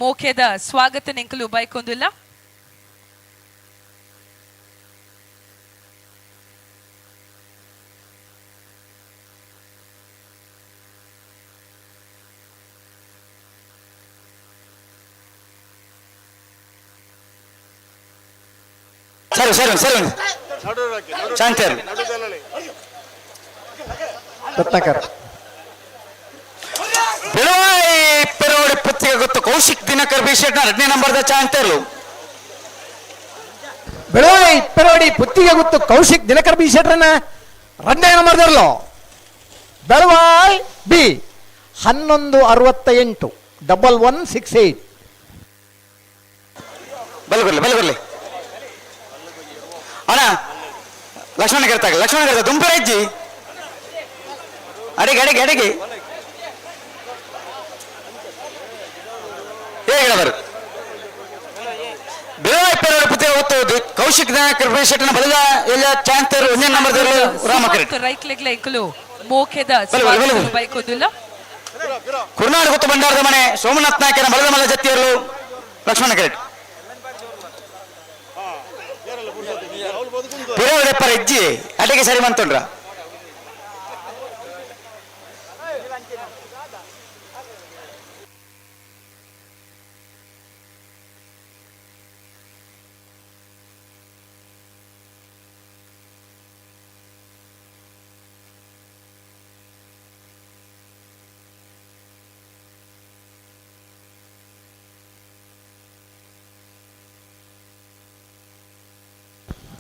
ಮೋಕೆದ ಸ್ವಾಗತ ನೆಂಕಲು ಬೈಕೊಂದುಲ್ಲ. ಸರಿ ಸರಿ ಸರಿ ಶಾಂತಿಯರು ರತ್ನಾಕರ್ ಬಿಳುವಾಯಿ ಪೆರೋಡಿ ಪುತ್ತಿಗೆ ಗೊತ್ತು ಕೌಶಿಕ್ ದಿನಕರ್ ಬಿ ಶೆಟ್ನ ಎರಡನೇ ನಂಬರ್ದ ಚಾಂತೇರ್ಲು. ಬೆಳವಾಯಿ ಪೆರೋಡಿ ಪುತ್ತಿಗೆ ಗೊತ್ತು ಕೌಶಿಕ್ ದಿನಕರ್ ಬಿ ಶೆಟ್ರನ್ನ ಎರಡನೇ ನಂಬರ್ದರ್ಲು. ಬೆಳವಾಯ್ ಬಿ 1168 1168. ಬಲಗುರ್ಲಿ ಬಲಗುರ್ಲಿ ಅಣ್ಣ ಲಕ್ಷ್ಮಣ ಕರ್ತಾಗ ಲಕ್ಷ್ಮಣ ಕರ್ತ ದುಂಪರ ಹೆಜ್ಜಿ ಅಡಿಗೆ ಅಡಿಗೆ ಅಡಿಗೆ ಹೇಳವರು ಬಿಳವಾಯಿ ಪೆರೋಡಿ ಪುತ್ತಿಗೆ ಗೊತ್ತು ಕೌಶಿಕ್ ದಿನಕರ್ ಬಿ ಶೆಟ್ಟನ ಬಲದ ಎಲ್ಲ ಚಾಂತೇರು ಒಂದೇ ನಂಬರ್ ರಾಮ ಕರೆಕ್ಟ್ ರೈಟ್ ಲೆಗ್ಲ ಎಂಕಲು ಮೋಕೆದ ಸ್ವಾಗತ ಬೈಕೊಂದುಲ್ಲ. ಕುರ್ನಾಡು ಗೊತ್ತು ಭಂಡಾರದ ಮನೆ ಸೋಮನಾಥ್ ನಾಯಕನ ಬಲದ ಮಲ್ಲ ಜತ್ತಿಯರು ಲಕ್ಷ್ಮಣ ಕರೆಕ್ಟ್ ಪಿರವಡೆಪ್ಪರ ಹೆಜ್ಜಿ ಅಡಿಗೆ ಸರಿ ಮಂತುಂಡ್ರ.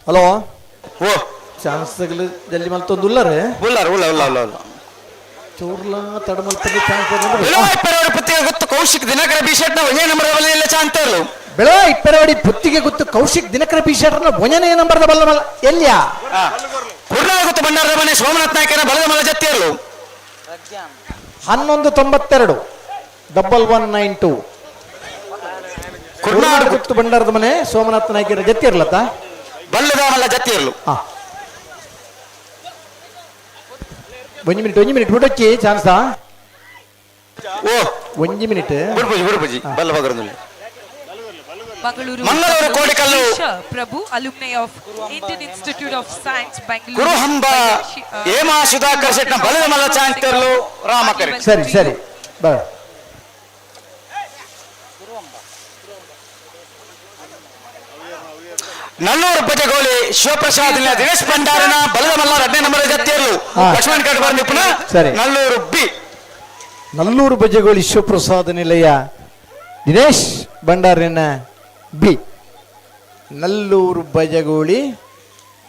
ಹಲೋ ಓ ಚಾನ್ಸ್ಗಳು ಜಲ್ದಿ ಮಲ್ತೊಂದು ಉಲ್ಲರೆ ಉಲ್ಲಾರ ಉಲ್ಲ ಉಲ್ಲ ಉಲ್ಲ ಉಲ್ಲ ಚೂರ್ಲ ತಡ ಮಲ್ತೊಂದು ಚಾನ್ಸ್. ಬೆಳವಾಯಿ ಪೆರೋಡಿ ಪುತ್ತಿಗೆ ಗೊತ್ತು ಕೌಶಿಕ್ ದಿನಕರ ಬಿ ಶೆಟ್ನ ಒಂದೇ ನಂಬರ್ ಬಲ್ಲ ಚಾಂತೇರ್ಲು. ಬೆಳವಾಯಿ ಪೆರೋಡಿ ಪುತ್ತಿಗೆ ಗೊತ್ತು ಕೌಶಿಕ್ ದಿನಕರ ಬಿ ಶೆಟ್ನ ಒಂದನೇ ನಂಬರ್ದ ಬಲ್ಲ ಮಲ್ಲ ಎಲ್ಲಿಯಾ? ಕುರ್ನಾಡು ಗೊತ್ತು ಭಂಡಾರದ ಮನೆ ಸೋಮನಾಥ್ ನಾಯಕನ ಬಲದ ಮಲ್ಲ ಜತ್ತಿಯರ್ಲು. 1192 1192. ಕುರ್ನಾಡು ಗುತ್ತು ಭಂಡಾರದ ಮನೆ ಸೋಮನಾಥ ನಾಯಕರ ಜತ್ತಿರ್ಲತ್ತ ಬಲ್ಲದ ಮಲ್ಲ ಜತ್ತಿಯರ್ಲು. ಒಂಜಿ ಮಿನಿಟ್ ಒಂಜಿ ಮಿನಿಟ್ ಬಿಡೊಚ್ಚಿ ಚಾನ್ಸ್. ಓ ಒಂಜಿ ಮಿನಿಟ್ ಬಿಡ್ಪೂಜಿ ಬಿಡ್ಪೂಜಿ ಬಲ್ಲ ಬಗರಂದುಲ್ಲ. Mangaluru Mangaluru Kodikallu Prabhu alumni of Indian Institute of Science Bengaluru. Kuruhamba Hema Sudhakar ಶೆಟ್ನ ಬಲದ ಮಲ್ಲ ಚಾಂತೇರ್ಲು ರಾಮ ಕರೆಕ್ಟ್. ಸರಿ ಸರಿ ಬರ. ನಲ್ಲೂರು ಬಜಗೋಳಿ ಶಿವಪ್ರಸಾದ್ ದಿನೇಶ್ ಭಂಡಾರನ ಬಲದ ಮಲ್ಲ ಎರಡನೇ ನಂಬರ್ ಜತ್ತಿಯರ್ಲು ಲಕ್ಷ್ಮಣ್ ಕಟ್ಬಾರ್ ನಿಪುಣ. ಸರಿ. ನಲ್ಲೂರು ಬಿ ನಲ್ಲೂರು ಬಜಗೋಳಿ ಶಿವಪ್ರಸಾದ್ ನಿಲಯ ದಿನೇಶ್ ಭಂಡಾರಿನ ಬಿ ನಲ್ಲೂರು ಬಜಗೋಳಿ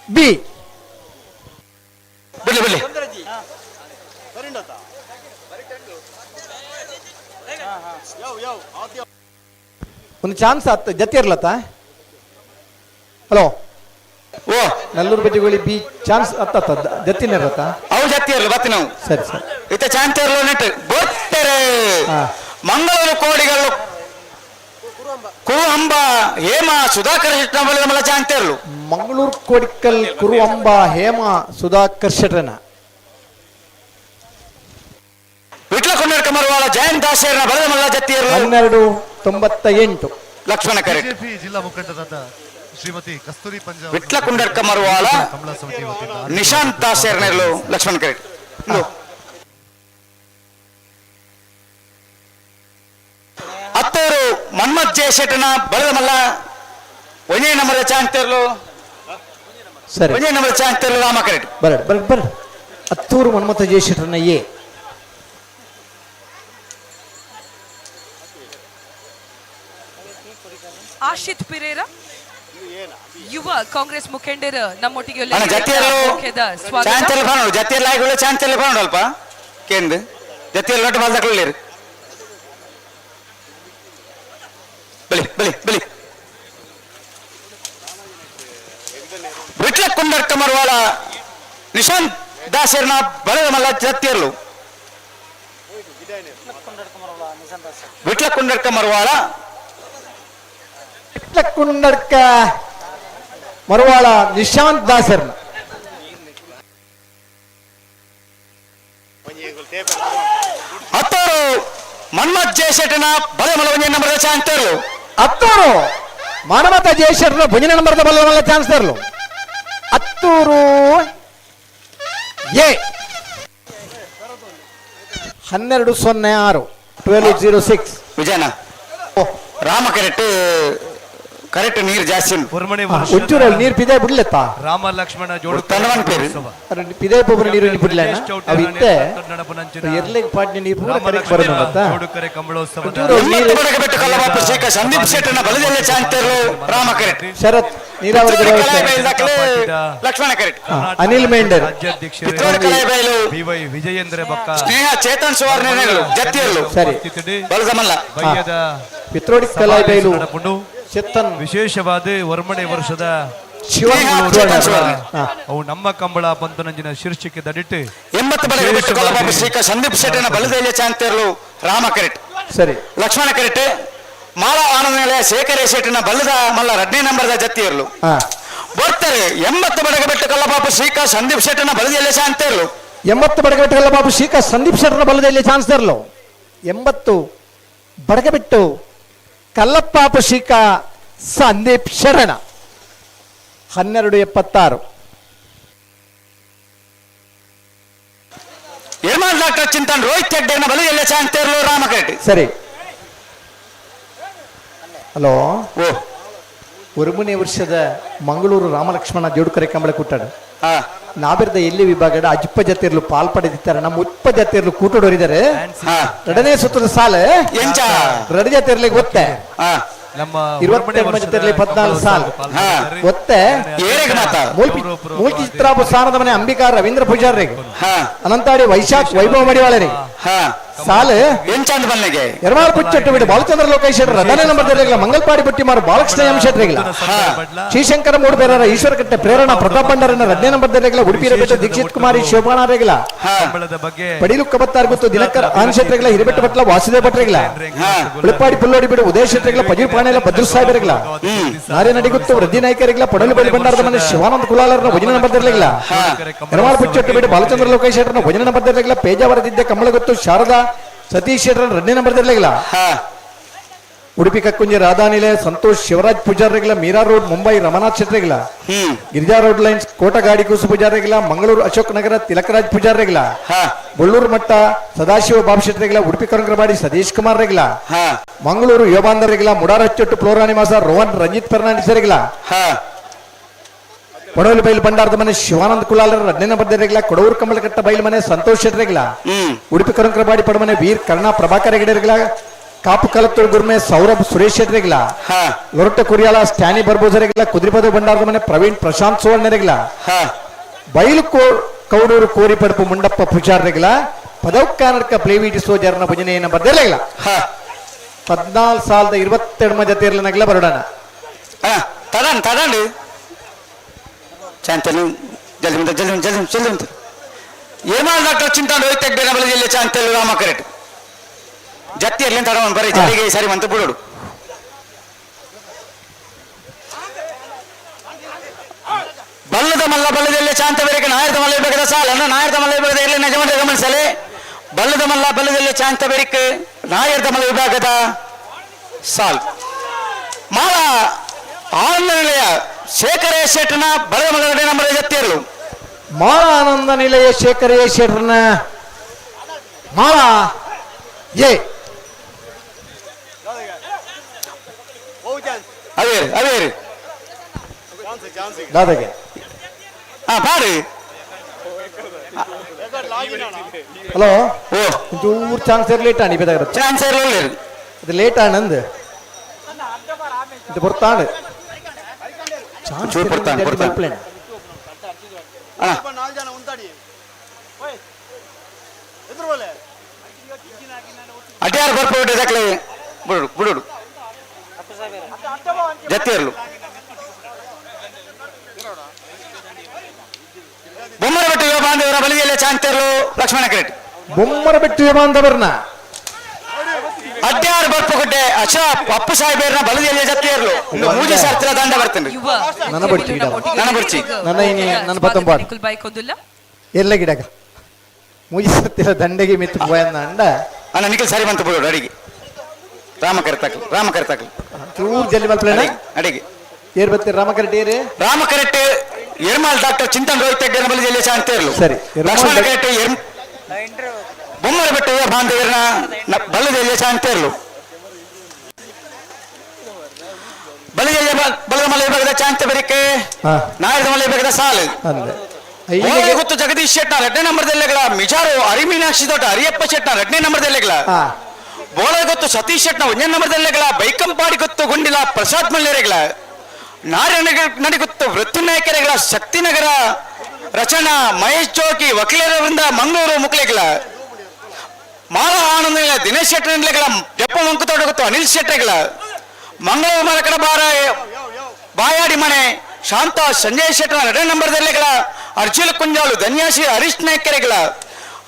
ಬಿ. ಬಿಡ್ಲಿ ಬಿಡ್ಲಿ ಒಂದು ಚಾನ್ಸ್ ಆತ್ ಜತ್ತಿರ್ಲತ್ತ. ಹಲೋ ಓ ನಲ್ಲೂರು ಬಜಗೋಳಿ ಬಿ ಚಾನ್ಸ್ ಅತ್ತ ಜತ್ತಿನಿರತ್ತ. ಅವು ಜತ್ತಿಯರ್ಲು ಬತ್ತಿ ನಾವು. ಸರಿ ಸರಿ ಇತ್ತ ಚಾಂತೇರ್ಲು ನೆಟ್ ಬೋರ್ತಾರೆ. ಮಂಗಳೂರು ಕೋಡಿಗಳು ಕುರುಹಂಬ ಹೇಮ ಸುಧಾಕರ್ ಶೆಟ್ಟನ ಬಲದ ಮಲ್ಲ ಚಾಂತೇರ್ಲು. ಮಂಗಳೂರು ಕೋಡಿಕಲ್ ಕುರುಹಂಬ ಹೇಮ ಸುಧಾಕರ್ ಶೆಟ್ಟನ ವಿಟ್ಲ ಕೊಂಡರ್ ಕಮರವಾಳ ಜಯಂತ್ ದಾಸೇರ್ನ ಬಲದ ಮಲ್ಲ ಜತ್ತಿಯರ್ಲು 1298. ಲಕ್ಷ್ಮಣ ಕರೆಕ್ಟ್. ಬಿಜೆಪಿ ಜಿಲ್ಲಾ ಮುಖಂಡರಾದ ಶ್ರೀಮತಿ ಕಸ್ತೂರಿ ಪಂಜಾಬ್ ವಿಟ್ಲ ಕುಂಡರ್ ಕಮರವಾಳ ಕಮಲಾ ಸಮಿತಿ ವತಿಯಿಂದ ನಿಶಾಂತ್ ದಾಸೇರ್ನೆರ್ಲು ಲಕ್ಷ್ಮಣ ಕರೆಕ್ಟ್. ಅತ್ತೂರು ಮನ್ಮಥ್ ಜಯ ಶೆಟ್ಟನ ಬಲದ ಮಲ್ಲ ಒಂದೇ ನಂಬರ್ ಚಾಂತೇರ್ಲು. ಸರಿ ಒಂದೇ ನಂಬರ್ ಚಾಂತೇರ್ಲು ರಾಮ ಕರೆಕ್ಟ್. ಬರಡ್ ಬರಡ್ ಬರಡ್. ಅತ್ತೂರು ಮನ್ಮಥ ಜಯ ಶೆಟ್ಟನ ಎ. ಆಶಿತ್ ಪಿರೇರಾ ಯುವ ಕಾಂಗ್ರೆಸ್ ಮುಖಂಡರು ನಮ್ಮೊಟ್ಟಿಗೆ ಅಲ್ಪ ಕೇಂದ್ರ ಜತಿಯಲ್ಲಿ ಲೊಟ್ಟ ಬಾಲ್ದಕೊಳ್ಳಿರಿ. ಬಲಿ ಬಲಿ ಬಲಿ ವಿಟ್ಲ ಕುಂಡರ್ ಕಮರ್ವಾಲ ನಿಶಾಂತ್ ದಾಸರ್ನ ಬಲದ ಮಲ್ಲ ಜತ್ತಿಯರ್ಲು. Vitla Kundadka Maruvala. Vitla Kundadka Maruvala Nishant ದಾಸರ್ನ. Attur Manmath ಜಯಶೆಟ್ಟನ ಬಲಮಲ ಒಂಜಿ ನಂಬರ್ ಚಾನ್ಸ್. ಅತ್ತೂರು ಮಾನವತ ಜಯಶೆಟ್ಟನ ಭುಜನ ನಂಬರ್ದ ಬಲಮಲ ಚಾನ್ಸ್ ತರಲು. ಅತ್ತೂರು ಎ 12:06 12:06. ವಿಜಯನ ರಾಮ ಕರೆಕ್ಟ್ ಕರೆಕ್ಟ್ ನೀರು ಜಾಸ್ತಿ ಒಂಚೂರು ನೀರು ಪಿದೆ ಬಿಡ್ಲೆತ್ತಾ ರಾಮ ಲಕ್ಷ್ಮಣ ಜೋಡು ಪಿದೆ ಪೊಬ್ಬರ ನೀರು ಬಿಡ್ಲ ಅವು ಇತ್ತೆ ಎರ್ಲೆಗ್ ಪಾಡ್ನಿ ನೀರು ಪೂರ ಕರೆಕ್ಟ್ ಬರೋದಂತ. ಸಂದೀಪ್ ಶೆಟ್ಟನ ಬಲದಲ್ಲೇ ಚಾನ್ಸ್ ರಾಮ ಕರೆಕ್ಟ್. ಶರತ್ ನೀರಾವರಿ ಲಕ್ಷ್ಮಣ ಕರೆಕ್ಟ್. ಅನಿಲ್ ಮೇಂಡರ್ ಬಿವೈ ವಿಜಯೇಂದ್ರ ಬಕ್ಕ ಸ್ನೇಹ ಚೇತನ್ ಸುವರ್ಣ ಜತ್ತಿಯಲ್ಲು ಸರಿ ಬಲದಮಲ್ಲ ಪಿತ್ರೋಡಿ ಕಲಾಯಿಬೈಲು ಚೇತನ್ ವಿಶೇಷವಾದ ವರ್ಮಣೆ ವರ್ಷದ ಅವು ನಮ್ಮ ಕಂಬಳ ಪಂತನಂಜಿನ ಶೀರ್ಷಿಕೆ ದಡಿಟ್ಟು 80 ಸಂದೀಪ್ ಶೆಟ್ಟನ ಬಲದಲ್ಲೇ ಚಾನ್ಸ್ ರಾಮ ಕರೆಕ್ಟ್ ಸರಿ ಲಕ್ಷ್ಮಣ ಕರೆಕ್ಟ್. ಮಾಲಾ ಆನಂದ ನಿಲಯ ಶೇಖರ ಶೆಟ್ಟನ ಬಲ್ಲದ ಮಲ್ಲ 2ನೇ ನಂಬರ್ದ ಜತ್ತಿಯರ್ಲು ಬರ್ತಾರೆ. 80 ಬಡಗಬೆಟ್ಟು ಕಲ್ಲಬಾಬು ಶ್ರೀಕಾ ಸಂದೀಪ್ ಶೆಟ್ಟನ ಬಲದಲ್ಲೇ ಚಾನ್ಸ್ ಇರಲು. 80 ಬಡಗಬೆಟ್ಟು ಕಲ್ಲಬಾಬು ಶ್ರೀಕಾ ಸಂದೀಪ್ ಶೆಟ್ಟನ ಬಲದಲ್ಲಿ ಚಾನ್ಸ್ ಇರಲು. 80 ಬಡಗಬೆಟ್ಟು ಕಲ್ಲಪ್ಪಾಪು ಶ್ರೀಕಾ ಸಂದೀಪ್ ಶರಣ 12:76. ಯರ್ಮಾನ್ ಡಾಕ್ಟರ್ ಚಿಂತನ್ ರೋಹಿತ್ ಹೆಗ್ಡೆನ ಬಲದಲ್ಲೇ ಚಾನ್ಸ್ ಇರಲು ರಾಮ ಕರೆಕ್ಟ್ ಸರಿ. ಹಲೋ ಓ ಒರುಮನೆ ವರ್ಷದ ಮಂಗಳೂರು ರಾಮಲಕ್ಷ್ಮಣ ಜೋಡುಕರೆ ಕಂಬಳ ಕೂಟಾಡು ನಾಬಿರ್ದ ಎಲ್ಲಿ ವಿಭಾಗದ ಅಜ್ಪ ಜತಿರ್ಲು ಪಾಲ್ ಪಡೆದಿದ್ದಾರೆ. ನಮ್ಮ ಉತ್ಪ ಜತಿರ್ಲು ಕೂಟೋಡೋರಿದ್ದಾರೆ. ಎರಡನೇ ಸುತ್ತದ ಸಾಲ ಎರಡು ಜತಿರ್ಲಿಗೆ ಗೊತ್ತೆ 22 ಜತಿರ್ಲಿ 14 ಸಾಲ ಗೊತ್ತೆ. ಮೂಲ್ಕಿ ಚಿತ್ರಾಪು ಸ್ಥಾನದ ಮನೆ ಅಂಬಿಕಾ ರವೀಂದ್ರ ಪೂಜಾರಿಗೆ ಅನಂತಾಡಿ ವೈಶಾಖ್ ವೈಭವ ಮಡಿವಾಳರಿಗೆ ಸಾಲ ಎರವಾರ್ ಪುಚ್ಚಟ್ಟು ಬಿಡು ಬಾಲಚಂದ್ರ ಲೋಕೇಶ್ ಶೆಟ್ಟರ್ ರದನೇ ನಂಬರ್ ದರ್ಲಿಲ್ಲ. ಮಂಗಲ್ಪಾಡಿ ಬುಟ್ಟಿಮಾರು ಬಾಲಕೃಷ್ಣ ಎಂ ಶೆಟ್ಟರಿಗಿಲ್ಲ. ಶ್ರೀಶಂಕರ ಮೂಡುಬೇರರ ಈಶ್ವರಕಟ್ಟೆ ಪ್ರೇರಣಾ ಪ್ರತಾಪ್ ಭಂಡಾರನ 2ನೇ ನಂಬರ್ ದರ್ಲಿಲ್ಲ. ಉಡುಪಿ ರಬೇಟ ದೀಕ್ಷಿತ್ ಕುಮಾರಿ ಶೋಭಾಣಾರೇಗಿಲ್ಲ. ಪಡಿಲು ಕಬತ್ತಾರ್ ಗೊತ್ತು ದಿನಕರ್ ಆನ್ ಶೆಟ್ಟರಿಗಿಲ್ಲ. ಹಿರಿಬೆಟ್ಟ ಭಟ್ಲ ವಾಸುದೇವ ಭಟ್ರಿಗಿಲ್ಲ. ಉಳಿಪಾಡಿ ಪುಲ್ಲೋಡಿ ಬಿಡು ಉದಯ ಶೆಟ್ಟರಿಗಿಲ್ಲ. ಪಜೀರ್ ಪಾಣೆಲ್ಲ ಭದ್ರ ಸಾಹೇಬರಿಗಿಲ್ಲ. ನಾರ್ಯನಡಿ ಗುತ್ತು ವೃದ್ಧಿ ನಾಯಕರಿಗಿಲ್ಲ. ಪಡಲು ಬಳಿ ಭಂಡಾರದ ಮನೆ ಶಿವಾನಂದ ಕುಲಾಲರನ ಭಜನೆ ನಂಬರ್ ದರ್ಲಿಲ್ಲ. ಎರವಾರ್ ಪುಚ್ಚಟ್ಟು ಬಿಡು ಬಾಲಚಂದ್ರ ಲೋಕೇಶ್ ಶೆಟ್ಟರನ ಭಜನೆ ನಂಬರ್ ದರ್ಲಿಲ್ಲ. ಪೇಜಾವರದಿದ್ದ ಕಮಲಗುತ್ತು ಶಾರದಾ ಸತೀಶ್ ಶೆಟ್ಟರ್ 2ನೇ ನಂಬರ್ ದರ್ಲಿಲ್ಲ. ಉಡುಪಿ ಕಕ್ಕುಂಜಿ ರಾಧಾನಿಲೆ ಸಂತೋಷ್ ಶಿವರಾಜ್ ಪೂಜಾರಿಗಿಲ್ಲ. ಮೀರಾ ರೋಡ್ ಮುಂಬೈ ರಮನಾಥ್ ಶೆಟ್ಟರಿಗಿಲ್ಲ. ಗಿರಿಜಾ ರೋಡ್ ಲೈನ್ಸ್ ಕೋಟಗಾಡಿ ಕೂಸು ಪೂಜಾರಿಗಿಲ್ಲ. ಮಂಗಳೂರು ಅಶೋಕ್ ನಗರ ತಿಲಕರಾಜ್ ಪೂಜಾರಿಗಿಲ್ಲ. ಬೊಳ್ಳೂರು ಮಟ್ಟ ಸದಾಶಿವ ಬಾಬು ಶೆಟ್ಟರಿಗಿಲ್ಲ. ಉಡುಪಿ ಕರಂಗ್ರಬಾಡಿ ಸತೀಶ್ ಕುಮಾರ್ ರೆಗಿಲ್ಲ. ಮಂಗಳೂರು ಯೋಬಾಂದರಿಗಿಲ್ಲ. ಮುಡಾರ ಹಚ್ಚೊಟ್ಟು ಫ್ಲೋರಾ ನಿವಾಸ ರೋಹನ್ ರಂಜಿತ್ ಫರ್ನಾಂಡಿಸ್ ರೆಗಿಲ್ಲ. ಪಡೋಲಿ ಬೈಲ್ ಭಂಡಾರದ ಮನೆ ಶಿವಾನಂದ ಕುಲಾಲರ 2ನೇ ನಂಬರ್ ದರ್ಲಿಲ್ಲ. ಕೊಡವೂರು ಕಮಲಕಟ್ಟ ಬೈಲ್ ಮನೆ ಸಂತೋಷ್ ಶೆಟ್ಟರಿಗಿಲ್ಲ. ಉಡುಪಿ ಕರಂಕ್ರಬಾಡಿ ಪಡಮನೆ ವೀರ್ ಕರ್ಣ ಪ್ರಭಾಕರ್ ಹೆಗಡೆರಿಗಿಲ್ಲ. ಕಾಪು ಕಲತ್ತೂರು ಗುರ್ಮೆ ಸೌರಭ್ ಸುರೇಶ್ ಶೆಟ್ಟರಿಗಿಲ್ಲ. ಲೊರಟ ಕುರಿಯಾಲ ಸ್ಟ್ಯಾನಿ ಬರ್ಬೋಸರಿಗಿಲ್ಲ. ಕುದ್ರಿಪದ ಭಂಡಾರದ ಮನೆ ಪ್ರವೀಣ್ ಪ್ರಶಾಂತ್ ಸುವರ್ಣರಿಗಿಲ್ಲ. ಬೈಲು ಕೌಡೂರು ಕೋರಿ ಪಡಪು ಮುಂಡಪ್ಪ ಪೂಜಾರಿಗಿಲ್ಲ. ಪದೌಕಾನರ್ಕ ಪ್ಲೇವಿಟಿ ಸೋಜರ್ನ ಭಜನೆ ನಂಬರ್ ದರ್ಲಿಲ್ಲ. 14 ಸಾಲದ 22 ಜೊತೆ ಇರಲಿಲ್ಲ ಬರೋಣ. ತಗೊಂಡು ತಗೊಂಡು ಚಾಂತನು ಜಲ್ದಿ ಮುಂದೆ ಜಲ್ದಿ ಜಲ್ದಿ ಜಲ್ದಿ ಮುಂದೆ ಏಮಾಲ್ ಡಾಕ್ಟರ್ ಚಿಂತಾನ್ ರೋಹಿತ್ ಹೆಗ್ಡೆ ಬಲದಲ್ಲಿ ಚಾಂತಲು ರಾಮ ಕರೆಕ್ಟ್ ಜತ್ತಿ ಇರ್ಲಿ ಅಂತ ಬರೀ ಜಲ್ಲಿಗೆ ಸರಿ ಮಂತ ಬಿಡೋಡು. ಬಲ್ಲದ ಮಲ್ಲ ಬಲ್ಲದಲ್ಲಿ ಚಾಂತ ಬೇರೆ ನಾಯರದ ಮಲ್ಲ ಬೇಕಾದ ಸಾಲ ನಾಯರದ ಮಲ್ಲ ವಿಭಾಗದ ಇರಲಿ ನಿಜವಾದ ಗಮನಿಸಲಿ. ಬಲ್ಲದ ಮಲ್ಲ ಬಲ್ಲದಲ್ಲಿ ಚಾಂತ ಬೇರಿಕ್ ನಾಯರದ ಮಲ್ಲ ವಿಭಾಗದ ಸಾಲ್ ಮಾಲ ಆನಂದ ನಿಲಯ ಶೇಖರ ಶೆಟ್ಟನ ಬಲದ ಮಲ್ಲ ನಂಬರ್ ಜತ್ತಿಯರ್ಲು. ಮಾಳ ಆನಂದ ನಿಲಯ ಶೇಖರ ಶೆಟ್ಟನ ಮಾಳ ಎ ಅವೇರಿ ಅವೇರಿ ದಾದಾಗೆ ಹಾ ಬಾರಿ. ಹಲೋ ಒಂಚೂರು ಚಾನ್ಸ್ ಲೇಟ್ ಆಣಿ ಬೇಕಾದ್ರೆ ಚಾನ್ಸ್ ಇರಲಿಲ್ಲ ಅದು ಲೇಟ್ ಆನಂದ್ ಇದು ಬರ್ತಾನೆ ಚೂರು ಬರ್ತಾನೆ ಬರ್ತಾನೆ. ಅಡ್ಯಾರು ಬರ್ಪೋಡು ದಾಖಲೆ ಬಿಡು ಬಿಡು ಜತ್ತಿಯರ್ಲು. ಬೊಮ್ಮರಬೆಟ್ಟು ಯುವ ಬಾಂಧವರ ಬಲಿಯಲ್ಲಿ ಚಾಂತರ್ಲು ಲಕ್ಷ್ಮಣ ಕ್ರೆಟ್. ಬೊಮ್ಮರಬೆಟ್ಟು ಯುವ ಬಾಂಧವರನ್ನ ಅಡ್ಯಾರ್ ಬರ್ಪುಗುಡ್ಡೆ ಅಶಾಪ್ ಅಪ್ಪು ಸಾಹೇಬೇರ್ನ ಬಲದೆಲ್ಲ ಜತ್ತಿಯರ್ಲು ಮೂಜಿ ಸರ್ತಿನ ದಂಡ ಬರ್ತೇನೆ. ನನ್ನ ಬಡ್ಚಿ ಗಿಡ. ನನ್ನ ಬಡ್ಚಿ. ನನ್ನ ಇನಿ ನನ್ನ ಪತ್ತೊಂಬತ್ತು. ನಿಕುಲ್ ಬೈಕ್ ಒಂದುಲ್ಲ. ಎಲ್ಲ ಗಿಡಗ ಮೂಜಿ ಸರ್ತಿಲ ದಂಡೆಗೆ ಮಿತ್ತು ಪೋಯನ್ನ ಅಂಡ. ಅಣ್ಣ ನಿಖಿಲ್ ಸರಿ ಬಂತು ಬಿಡು ಅಡಿಗೆ. ರಾಮ ಕರೆತಾಕ್ಲು, ರಾಮ ಕರೆತಾಕ್ಲು. ಚೂರು ಜಲ್ಲಿ ಮಲ್ಪಲೇನ? ಅಡಿಗೆ. ಏರ್ ಬರ್ತೀರಿ ರಾಮ ಕರೆಕ್ಟ್ ಏರಿ? ರಾಮ ಕರೆಕ್ಟ್ ಎರ್ಮಾಲ್ ಡಾಕ್ಟರ್ ಚಿಂತನ್ ರೋಹಿತ್ ಹೆಗ್ಡೆ ಬಲದೆಲ್ಲ ಶಾಂತಿ ಇರಲು. ಸರಿ. ಲಕ್ಷ್ಮಣ ಕರೆಕ್ಟ್ ಬೊಮ್ಮರ ಬೆಟ್ಟದ ಬಾಂಧವ್ಯರನ್ನ ಬಲ್ಲದೆಲ್ಲ ಶಾಂತಿ ಇರಲು. ಬಲದೆಲ್ಲ ಬಲದ ಮಲೆ ಭಾಗದ ಚಾಂತ ಬರಿಕೆ, ನಾಯರದ ಮಲೆ ಭಾಗದ ಸಾಲು. ಗೊತ್ತು ಜಗದೀಶ್ ಶೆಟ್ಟ ಎರಡನೇ ನಂಬರ್ದಲ್ಲೆಗಳ ಮಿಜಾರು ಅರಿಮೀನಾಕ್ಷಿ ದೊಡ್ಡ ಹರಿಯಪ್ಪ ಶೆಟ್ಟ ಎರಡನೇ ನಂಬರ್ದಲ್ಲೆಗಳ ಬೋಳ ಗೊತ್ತು ಸತೀಶ್ ಶೆಟ್ನ ಒಂದನೇ ನಂಬರ್ದಲ್ಲೆಗಳ ಬೈಕಂಪಾಡಿ ಗೊತ್ತು ಗುಂಡಿಲ ಪ್ರಸಾದ್ ಮಲ್ಯರೆಗಳ ನಾರಾಯಣ ನಡಿಗುತ್ತು ವೃತ್ತಿ ನಾಯಕರೆಗಳ ಶಕ್ತಿನಗರ ರಚನಾ ಮಹೇಶ್ ಜೋಗಿ ವಕೀಲರ ವೃಂದ ಮಂಗಳೂರು ಮುಕ್ಲೆಗಳ ಮಾಲ ಆನಂದ ದಿನೇಶ್ ಶೆಟ್ಟರ್ಗಳ ಜಪ್ಪ ಮಂಕುತೋಟ ಗೊತ್ತು ಅನಿಲ್ ಶೆಟ್ಟರ್ಗಳ ಮಂಗಳೂರು ಮರಕಡ ಬಾರ ಬಾಯಾಡಿ ಮನೆ ಶಾಂತ ಸಂಜಯ್ ಶೆಟ್ಟರ್ ಎರಡನೇ ನಂಬರ್ದಲ್ಲೆಗಳ ಅರ್ಜುನ ಕುಂಜಾಳು ಧನ್ಯಾಶಿ ಹರೀಶ್ ನಾಯ್ಕರೆಗಳ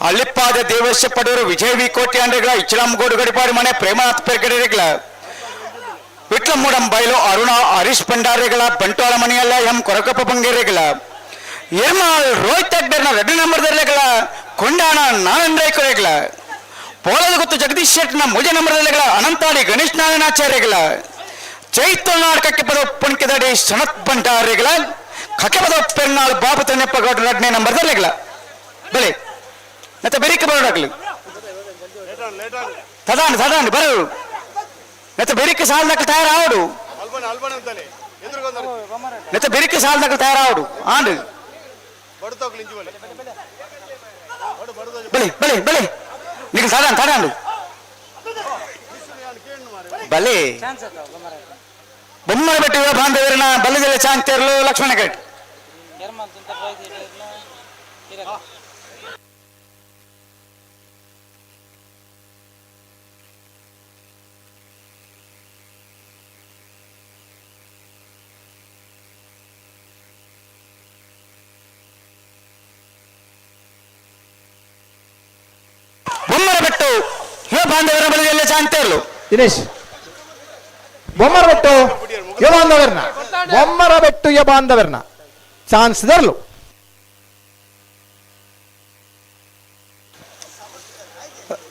ಅಳ್ಳಿಪ್ಪಾದ ದೇವಸ್ಯ ಪಡೂರು ವಿಜಯ್ ವಿ ಕೋಟ್ಯಾಂಡ್ರೆಗಳ ಇಚ್ಲಾಂಗೋಡು ಗಡಿಪಾಡಿ ಮನೆ ಪ್ರೇಮನಾಥ್ ಪೆರ್ಗಡೆಗಳ ವಿಟ್ಲಮೂಡಂ ಬೈಲು ಅರುಣ ಹರೀಶ್ ಭಂಡಾರಿಗಳ ಬಂಟ್ವಾಳ ಮನೆಯಲ್ಲ ಎಂ ಕೊರಕಪ್ಪ ಬಂಗೇರಿಗಳ ಎರ್ಮಾಲ್ ರೋಹಿತ್ ಅಗ್ಡರ್ನ ಎರಡನೇ ನಂಬರ್ದಲ್ಲೆಗಳ ಕೊಂಡಾಣ ನಾನಂದ್ರೈಕರೆಗಳ ಪೋಲದ ಗೊತ್ತು ಜಗದೀಶ್ ಶೆಟ್ಟರ್ನ ಮೂಜ ನಂಬರ್ದಲ್ಲೆಗಳ ಅನಂತಾಡಿ ಗಣೇಶ್ ನಾರಾಯಣಾಚಾರ್ಯಗಳ ಚೈತನ್ಯ ಪದ ಪುಣ್ಕೆದಡಿ ಸನತ್ ಭಂಡಾರಿಗಳ ಕಕೆಪದ ಪೆರ್ನಾಳ್ ಬಾಬು ತಣ್ಣಪ್ಪ ಗೌಡ ಎರಡನೇ ನಂಬರ್ದಲ್ಲೆಗಳ ಬಲೆ ಮತ್ತೆ ಬೆರಿಕೆ ಬರೋಡಾಗ್ಲು ತದಾಂಡ್ ತದಾಂಡ್ ಬರು ಮತ್ತೆ ಬೆರಿಕೆ ಸಾಲದಕ್ಕೆ ತಯಾರಾವಡು ಮತ್ತೆ ಬೆರಿಕೆ ಸಾಲದಕ್ಕೆ ತಯಾರಾವಡು ಆಂಡು ಬಲೆ ಬಲೆ ಬಲೆ ನೀವು ತದಾಂಡ್ ತದಾಂಡು ಬಲೆ ಬೊಮ್ಮನ ಬೆಟ್ಟಿವ ಬಾಂಧವರನ್ನ ಬಲ್ಲದೆಲ್ಲ ಚಾಂತೇರ್ಲು ಲಕ್ಷ್ಮಣ ಕರೆಕ್ಟ್. ಬೊಮ್ಮನ ಬೆಟ್ಟು ಯುವ ಬಾಂಧವರ ಬಲದೆಲ್ಲ ಚಾಂತೇರ್ಲು ದಿನೇಶ್ ಬೊಮ್ಮರ ಬೆಟ್ಟು ಯುವ ಬಾಂಧವರ್ನ ಬೊಮ್ಮರ ಬೆಟ್ಟು ಯುವ ಬಾಂಧವರ್ನ ಚಾನ್ಸ್ ದರ್ಲು.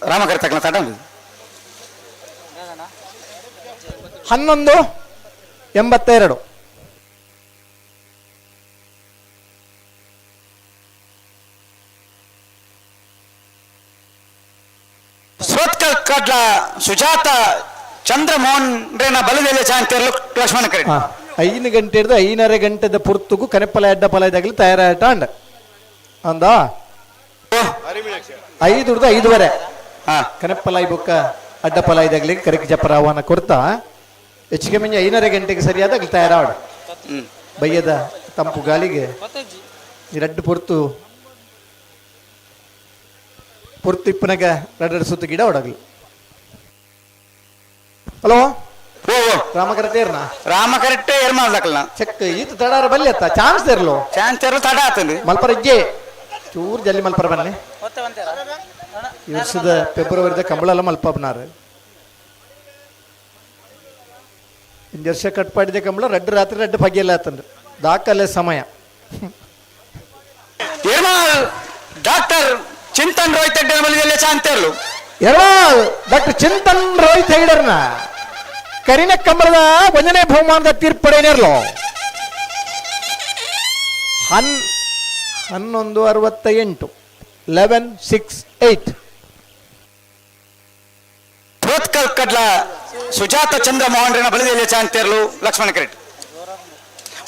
ರಾಮ ಕರೆತಕ್ಕನ ತಡ 11:82. ಸೋತ್ಕಲ್ ಕಡ್ಲ ಸುಜಾತ ಚಂದ್ರಮೋಹನ್ ರೇನ ಬಲದೆಲೆ ಚಾಂತಿಯರ್ಲು ಲಕ್ಷ್ಮಣ ಕರೆ. 5 ಗಂಟೆ ಹಿಡಿದು 5.5 ಗಂಟೆದ ಪುರ್ತುಗು ಕನೆಪ್ಪಲ ಅಡ್ಡ ಪಲಯದಾಗಲಿ ತಯಾರಾಟ ಅಂಡ ಅಂದ 5 ಹಿಡಿದು 5:30 ಕನೆಪ್ಪಲಾಯಿ ಬೊಕ್ಕ ಅಡ್ಡ ಪಲಾಯ್ದಾಗ್ಲಿ ಕರೆಕ್ ಜಪ್ಪರ ಆಹ್ವಾನ ಕೊಡ್ತಾ ಹೆಚ್ಚಿಗೆ ಮಿಂಜ 5.5 ಗಂಟೆಗೆ ಸರಿಯಾದ ಅಲ್ಲಿ ತಯಾರಾವಡು. ಬಯ್ಯದ ತಂಪು ಗಾಳಿಗೆ ಎರಡು ಪುರ್ತು ಪುರ್ತು ಇಪ್ಪನಾಗ ಎರಡು ಸುತ್ತು ಗಿಡ ಒಡಗಲಿ. ಹಲೋ ರಾಮಕರಟೇರ್ನ ರಾಮ ಕರೆಕ್ಟ್ ಏರ್ಮಾಡ್ಲಕ್ಕಲ್ಲ ಚೆಕ್ ಈತ ತಡಾರ ಬಲ್ಲಿ ಅತ್ತ ಚಾನ್ಸ್ ಇರ್ಲು ಚಾನ್ಸ್ ಇರಲು ತಡ ಆತಂದು ಮಲ್ಪರ ಇಜ್ಜೆ ಚೂರು ಜಲ್ಲಿ ಮಲ್ಪರ ಬನ್ನಿ. ಈ ವರ್ಷದ ಫೆಬ್ರವರಿದ ಕಂಬಳಲ್ಲ ಮಲ್ಪಬ್ನಾರು ಇಂದು ವರ್ಷ ಕಟ್ಪಾಡಿದ ಕಂಬಳ ರಡ್ಡು ರಾತ್ರಿ ರಡ್ಡು ಪಗೆಯಲ್ಲ ಆತಂದ್ರು ದಾಖಲೆ ಸಮಯ. ಡಾಕ್ಟರ್ ಚಿಂತನ್ ರೋಹಿತ್ ಹೆಗ್ಡೆ ಬಲಿದೆಲ್ಲ ಚಾಂತೇರ್ಲು ಎರ್ಮಾಲ್ ಡಾಕ್ಟರ್ ಚಿಂತನ್ ರೋಹಿತ್ ಹೆಗ್ಡರ್ನ ಕರಿನ ಕಂಬಳದ ಒಂದನೇ ಬಹುಮಾನದ ತೀರ್ಪಡೆನೇರ್ಲು 11:68 11:68. ಪ್ರೋತ್ಕಲ್ ಕಡ್ಲ ಸುಜಾತ ಚಂದ್ರಮೋಹನ್ ರೇನ ಬಲಿದೆಲ್ಲ ಚಾಂತೇರ್ಲು ಲಕ್ಷ್ಮಣ ಕರೆಕ್ಟ್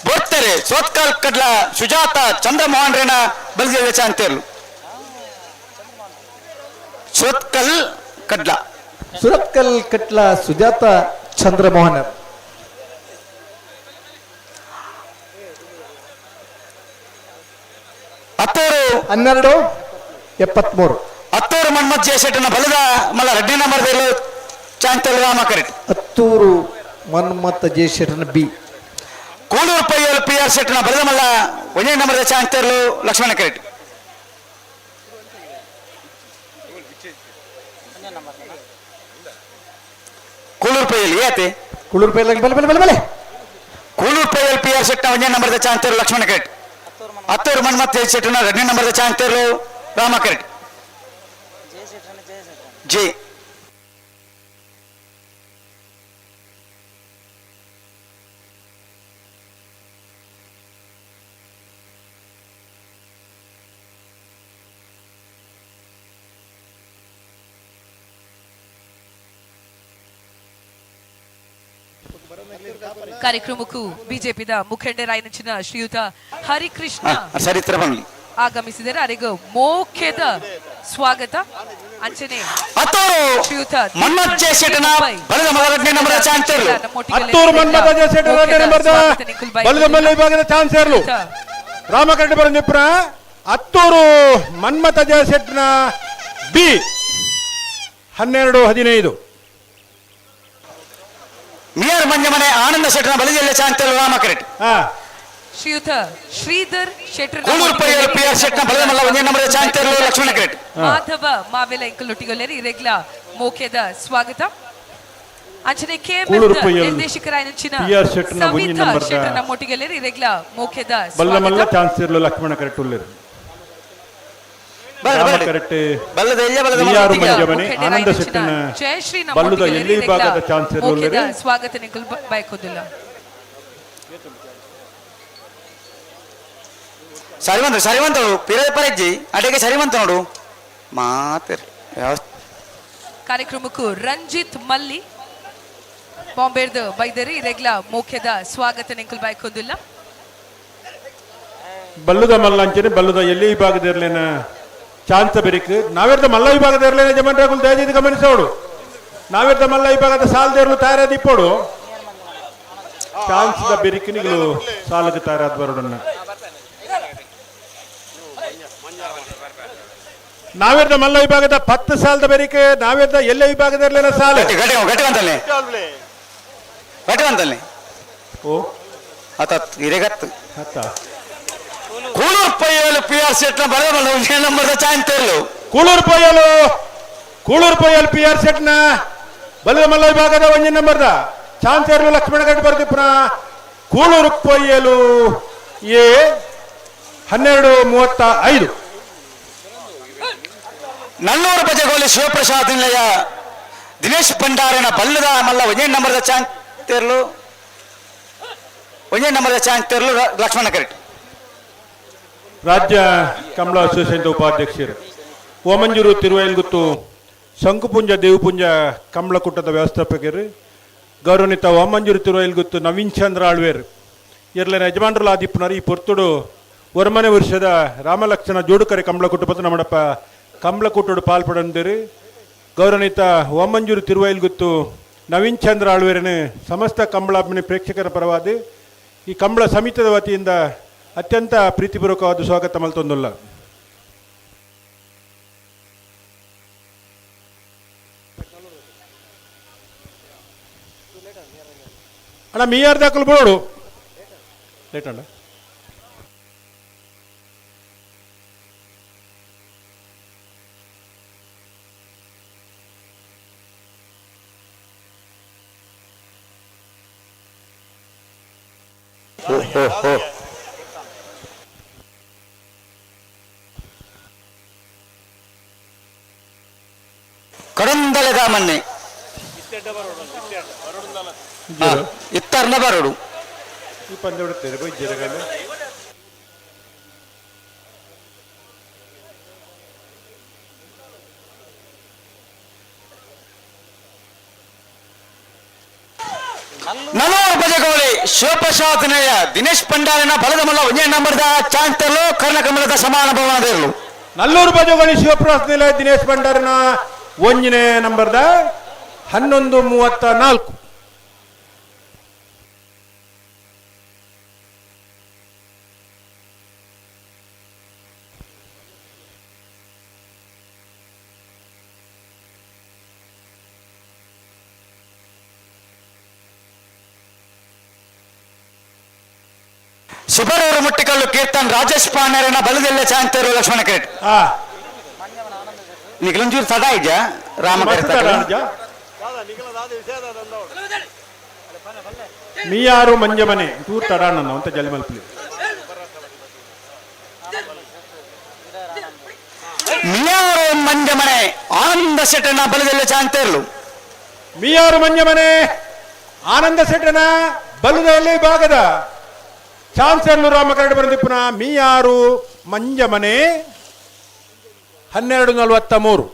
ಬೋರ್ತಾರೆ ಸೋತ್ಕಲ್ ಕಡ್ಲ ಸುಜಾತ ಚಂದ್ರಮೋಹನ್ ರೇನ ಬಲಿದೆಲ್ಲ ಚಾಂತೇರ್ಲು ಸೋತ್ಕಲ್ ಕಡ್ಲ ಸುರತ್ಕಲ್ ಕಟ್ಲ ಸುಜಾತ ಚಂದ್ರಮೋಹನ್. ಹತ್ತೂರು 12:73. ಹತ್ತೂರು ಮನ್ಮತ್ ಜಯಶೆಟ್ಟನ ಬಲದ ಮಲ್ಲ ರೆಡ್ಡಿ ನಂಬರ್ ಚಾಂತಲ್ ರಾಮ ಕರೆಕ್ಟ್. ಹತ್ತೂರು ಮನ್ಮತ್ತ ಜಯಶೆಟ್ಟನ B Kudur Paiyalu P R ಶೆಟ್ಟನ ಬಲದ ಮಲ್ಲ ಒಂದೇ number ಚಾಂತರ್ಲು Lakshmana correct. Kulur Payyal ಏತೆ ಕೂಳೂರು ಪೈಲ್ ಬಲೆ ಬಲೆ ಬಲೆ ಬಲೆ ಕೂಳೂರು ಪೈಯಲ್ ಪಿ ಆರ್ ಶೆಟ್ಟ ಒಂಜೇ ನಂಬರ್ದ ಚಾಂತೇರು ಲಕ್ಷ್ಮಣ ಕರೆಟ್ ಅತ್ತೂರು ಮನ್ಮತ್ ಶೆಟ್ಟನ ಎರಡನೇ ನಂಬರ್ದ ಚಾಂತೇರು ರಾಮ ಕರೆಟ್ ಜೆ ಕಾರ್ಯಕ್ರಮಕ್ಕೂ ಬಿಜೆಪಿದ ಮುಖಂಡರಾಯನಂಚಿನ ಶ್ರೀಯುತ ಹರಿಕೃಷ್ಣ ಸರಿತ್ರ ಬನ್ನಿ ಆಗಮಿಸಿದರೆ ಅರಿಗೂ ಮೋಖ್ಯದ ಸ್ವಾಗತ. ಅಂಚನೆ ಶ್ರೀಯುತ ಅತ್ತೂರು ಮನ್ಮಥ ಬಲದ ಮಲ್ಲ ವಿಭಾಗದ ಚಾನ್ಸೇರ್ಲು ರಾಮಕರೆಡ್ಡಿ ಬರಂದಿಪ್ಪುನ ಅತ್ತೂರು ಮನ್ಮಥ ಜಯಶೆಟ್ನ ಬಿ 12 15. ಮಿಯರ್ ಮಂಜಮನೆ ಆನಂದ ಶೆಟ್ಟನ ಬಲದೆಲ್ಲ ಚಾಂತೇರು ರಾಮಕರೆಡ್ಡಿ. ಶ್ರೀಯುತ ಶ್ರೀಧರ್ ಶೆಟ್ಟರ್ ಕೂಳೂರು ಪೈಯಲ್ ಪಿ ಆರ್ ಶೆಟ್ಟನ ಬಲದ ಮಲ್ಲ ಒಂದೇ ನಂಬರ್ ಚಾಂತೇರು ಲಕ್ಷ್ಮಣ ಕರೆಟ್. ಮಾಧವ ಮಾವೆಲ ಇಂಕಲೊಟ್ಟಿಗೊಲ್ಲೇರಿ ಇರೆಗ್ಲ ಮೋಖ್ಯದ ಸ್ವಾಗತ. ಅಂಚನೆ ನಿರ್ದೇಶಕರಾಯನಂಚಿನ ಸವಿತಾ ಶೆಟ್ಟರ್ ನಮ್ಮೊಟ್ಟಿಗೆಲ್ಲೇರಿ ಇರೆಗ್ಲ ಮೋಖ್ಯದ ಬಲ್ಲ ಮಲ್ಲ ಚಾನ್ಸೇರ್ಲು ಲಕ್ಷ್ಮಣ ಕರೆಟ್ ಉಲ್ಲೇರು. ಆನಂದ ಶೆಟ್ಟನ ಜಯಶ್ರೀ ಬಲ್ಲದ ಎಲ್ಲಿ ವಿಭಾಗದ ಚಾನ್ಸೇರ್ಲು ಉಲ್ಲೇರಿ. ಸ್ವಾಗತ ನಿಕುಲ್ ಬಯಕೋದಿಲ್ಲ. ಸರಿವಂತ ಸರಿವಂತಳು ಪಿರದ ಪರಜ್ಜಿ ಅಡಿಗೆ ಸರಿವಂತ ನೋಡು ಮಾತರ್. ಕಾರ್ಯಕ್ರಮಕ್ಕೂ ರಂಜಿತ್ ಮಲ್ಲಿ ಬಾಂಬೆರ್ದು ಬೈದರಿ ಇರೆಗ್ಲ ಮೋಖ್ಯದ ಸ್ವಾಗತ ನಿಂಕುಲ್ ಬಯಕೋದಿಲ್ಲ. ಬಲ್ಲುದ ಮಲ್ಲ ಅಂಚನೆ ಬಲ್ಲುದ ಎಲ್ಲಿ ವಿಭಾಗದ ಇರ್ಲೇನ ಚಾನ್ಸ ಬೆರಿಕ್ ನಾವೇರ್ದ ಮಲ್ಲ ವಿಭಾಗದ ಇರ್ಲೇನ ಜಮನ್ ರಾಗುಲ್ ದಯచేసి ಗಮನಿಸೋಡು. ನಾವೇರ್ದ ಮಲ್ಲ ವಿಭಾಗದ ಸಾಲದೇರ್ಲು ತಯಾರಾದ ಇಪ್ಪೋಡು ಚಾನ್ಸ್ the ಬೆರಿಕಿನಿಗಳು ಸಾಲಕ್ಕೆ ತಯಾರಾದ ಬರೋಡನ್ನ. ನಾವೇರ್ದ ಮಲ್ಲ ವಿಭಾಗದ 10 ಸಾಲದ ಬೆರಿಕೆ ನಾವೇರ್ದ ಎಲ್ಲ ವಿಭಾಗದ ಇರ್ಲೇನ ಸಾಲ ಓ ಕೂಳೂರು ಪೈಯಲು ಪಿ ಆರ್ ಸೆಟ್ನ ಬಲದ ನಂಬರ್ದ ಚಾಂತೇರ್ಲು. ಕೂಳೂರು ಪೈಯಲು ಕೂಳೂರು ಪೈಯಲ್ ಪಿ ಆರ್ ಸೆಟ್ನ ಬಲದ ಮಲ್ಲ ವಿಭಾಗದ ಒಂಜಿ ನಂಬರ್ದ ಚಾನ್ಸೇರ್ಲು ಲಕ್ಷ್ಮಣ ಗಡ್ಡ ಬರ್ದಿಪ್ಪುನ ಕೂಳೂರು ಪೈಯಲು ಎ 12 35. ನಲ್ಲೂರು ಬಜಗೋಲಿ ಶಿವಪ್ರಸಾದ್ ನಿಲಯ ದಿನೇಶ್ ಭಂಡಾರನ ಬಲ್ಲದ ಮಲ್ಲ ಒಂಜೇ ನಂಬರ್ದ ಚಾಂತೇರ್ಲು ಒಂಜೇ ನಂಬರ್ದ ಚಾಂತೇರ್ಲು ಲಕ್ಷ್ಮಣ ಕರೆಟ್. ರಾಜ್ಯ ಕಮಲ ಅಸೋಸಿಯೇಷನ್ ಉಪಾಧ್ಯಕ್ಷರು ಓಮಂಜೂರು ತಿರುವೈಲ್ಗುತ್ತು ಶಂಕುಪುಂಜ ದೇವಪುಂಜ ಕಮಲಕೂಟದ ವ್ಯವಸ್ಥಾಪಕರು ಗೌರವನಿತ ಓಮಂಜೂರು ತಿರುವೈಲ್ಗುತ್ತು ನವೀನ್ ಚಂದ್ರ ಆಳ್ವೇರ್ ಇರ್ಲಿನ ಯಜಮಾನರುಲ ಆದಿಪ್ಪುನರು ಈ ಪೊರ್ತುಡು ಒರ್ಮನೆ ವರ್ಷದ ರಾಮಲಕ್ಷಣ ಜೋಡುಕರೆ ಕಮಲಕೂಟ ಪತ್ತು ನಮ್ಮಡಪ್ಪ ಕಮಲಕೂಟೋಡು ಪಾಲ್ಪಡಂದಿರು ಗೌರವನಿತ ಓಮಂಜೂರು ತಿರುವೈಲ್ಗುತ್ತು ನವೀನ್ ಚಂದ್ರ ಆಳ್ವೇರನು ಸಮಸ್ತ ಕಂಬಳಾಭಿಮಾನಿ ಪ್ರೇಕ್ಷಕರ ಪರವಾದ ಈ ಕಂಬಳ ಸಮಿತಿಯ ವತಿಯಿಂದ ಅತ್ಯಂತ ಪ್ರೀತಿಪೂರ್ವಕವಾದ ಸ್ವಾಗತ ಮಲ್ತೊಂದುಲ್ಲ. ಅಣ್ಣ ಮೀಯಾರ್ ದಾಖಲು ಬೋಡು ಲೇಟ್ ಅಣ್ಣ. ಕಡಂದಲೆದ ಮನ್ನೆ ಇತ್ತರ್ನ ಬರೋಡು ಈ ಪಂದ್ಯ ಬಿಡುತ್ತೇನೆ ಬೈಜ್ಜರಗಲ್ಲ. ನಲೂರು ಬಜಗೋಳಿ ಶಿವಪ್ರಸಾದ್ ನಿಲಯ ದಿನೇಶ್ ಭಂಡಾರಿನ ಬಲದ ಮಲ್ಲ ಒಂದೇ ನಂಬರ್ದ ಚಾಂತರ್ಲು ಕರ್ಣಕಮಲದ ಸಮಾನ ಭವನದಿರಲು. ನಲ್ಲೂರು ಬಜಗೋಳಿ ಶಿವಪ್ರಸಾದ್ ನಿಲಯ ದಿನೇಶ್ ಭಂಡಾರಿನ ಒಂದನೇ ನಂಬರ್ದ 11 34. ಸುಬರೂರು ಮುಟ್ಟಿಕಲ್ಲು ಕೀರ್ತನ್ ರಾಜೇಶ್ ಪಾಂಡೇರನ ಬಲದೆಲ್ಲ ಚಾಂತೇರು ಲಕ್ಷ್ಮಣ ಕ್ರೇಟ್. ನಿಖಲೊಂಚೂರು ತಡ ಇದ್ಯಾ ರಾಮ ಮಸ್ತ್ ತಡ ಇದ್ಯಾ? Miyaru ಮಂಜಮನೆ ತೂರ್ ತಡಾಣ ಅಂತ ಜಲಿಮಲ್ಪಲಿ. ಮಿಯಾರು ಮಂಜಮನೆ ಆನಂದ ಶೆಟ್ಟನ ಬಲದಲ್ಲಿ ಚಾಂತೇರ್ಲು. ಮಿಯಾರು ಮಂಜಮನೆ ಆನಂದ ಶೆಟ್ಟನ ಬಲದಲ್ಲಿ ಭಾಗದ ಚಾನ್ಸರ್ಲು ರಾಮಕರಡು ಬರಂದಿಪ್ಪುನ ಮಿಯಾರು ಮಂಜಮನೆ 12:43.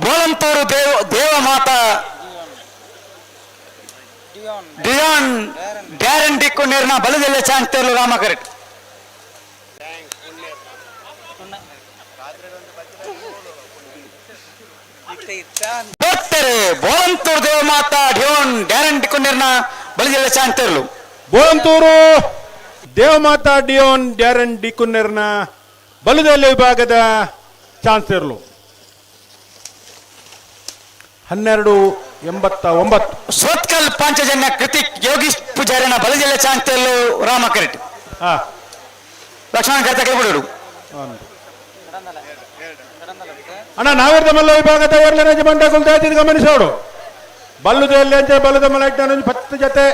ಬೋಳಂತೂರು ದೇವಮಾತಾ ಡಿಯಾನ್ ಡ್ಯಾರನ್ ಡಿಕ್ಕು ನೇರ್ನ ಬಲದಲ್ಲೇ ಚಾಂತೇರ್ಲು ರಾಮಕರೆಟ್. ಬರ್ತಾರೆ ಬೋಳಂತೂರು ದೇವಮಾತಾ ಡಿಯೋನ್ ಡ್ಯಾರನ್ ಡಿಕ್ಕು ನೇರ್ನ ಬಲದಲ್ಲೇ ಚಾಂತೇರ್ಲು. ಬೋಳಂತೂರು ದೇವಮಾತಾ ಡಿಯೋನ್ ಡ್ಯಾರನ್ ಡಿಕ್ಕುನೇರ್ನ ಬಲದಲ್ಲೇ ವಿಭಾಗದ ಚಾನ್ಸೇರ್ಲು 12:89. ಸೋತ್ಕಲ್ ಪಾಂಚಜನ್ಯ ಕೃತಿಕ್ ಯೋಗೀಶ್ ಪೂಜಾರಿನ ಬಲಜಲ್ಲ ಚಾಂತೇರ್ಲು ರಾಮಕರೆಟ್. ಲಕ್ಷ್ಮಣ ಕರ್ತ ಕೈಬಿಡೋಡು. ಅಣ್ಣ ನಾವಿರ್ದ ಮಲ್ಲ ವಿಭಾಗದ ಎರಡನೇ ಮಂಡಗುಲ್ ದಯತಿದ್ದು ಗಮನಿಸೋಡು. ಬಲ್ಲುದಲ್ಲಿ ಅಂಚೆ ಬಲ್ಲದ ಮಲ್ಲ 10 ಜೊತೆ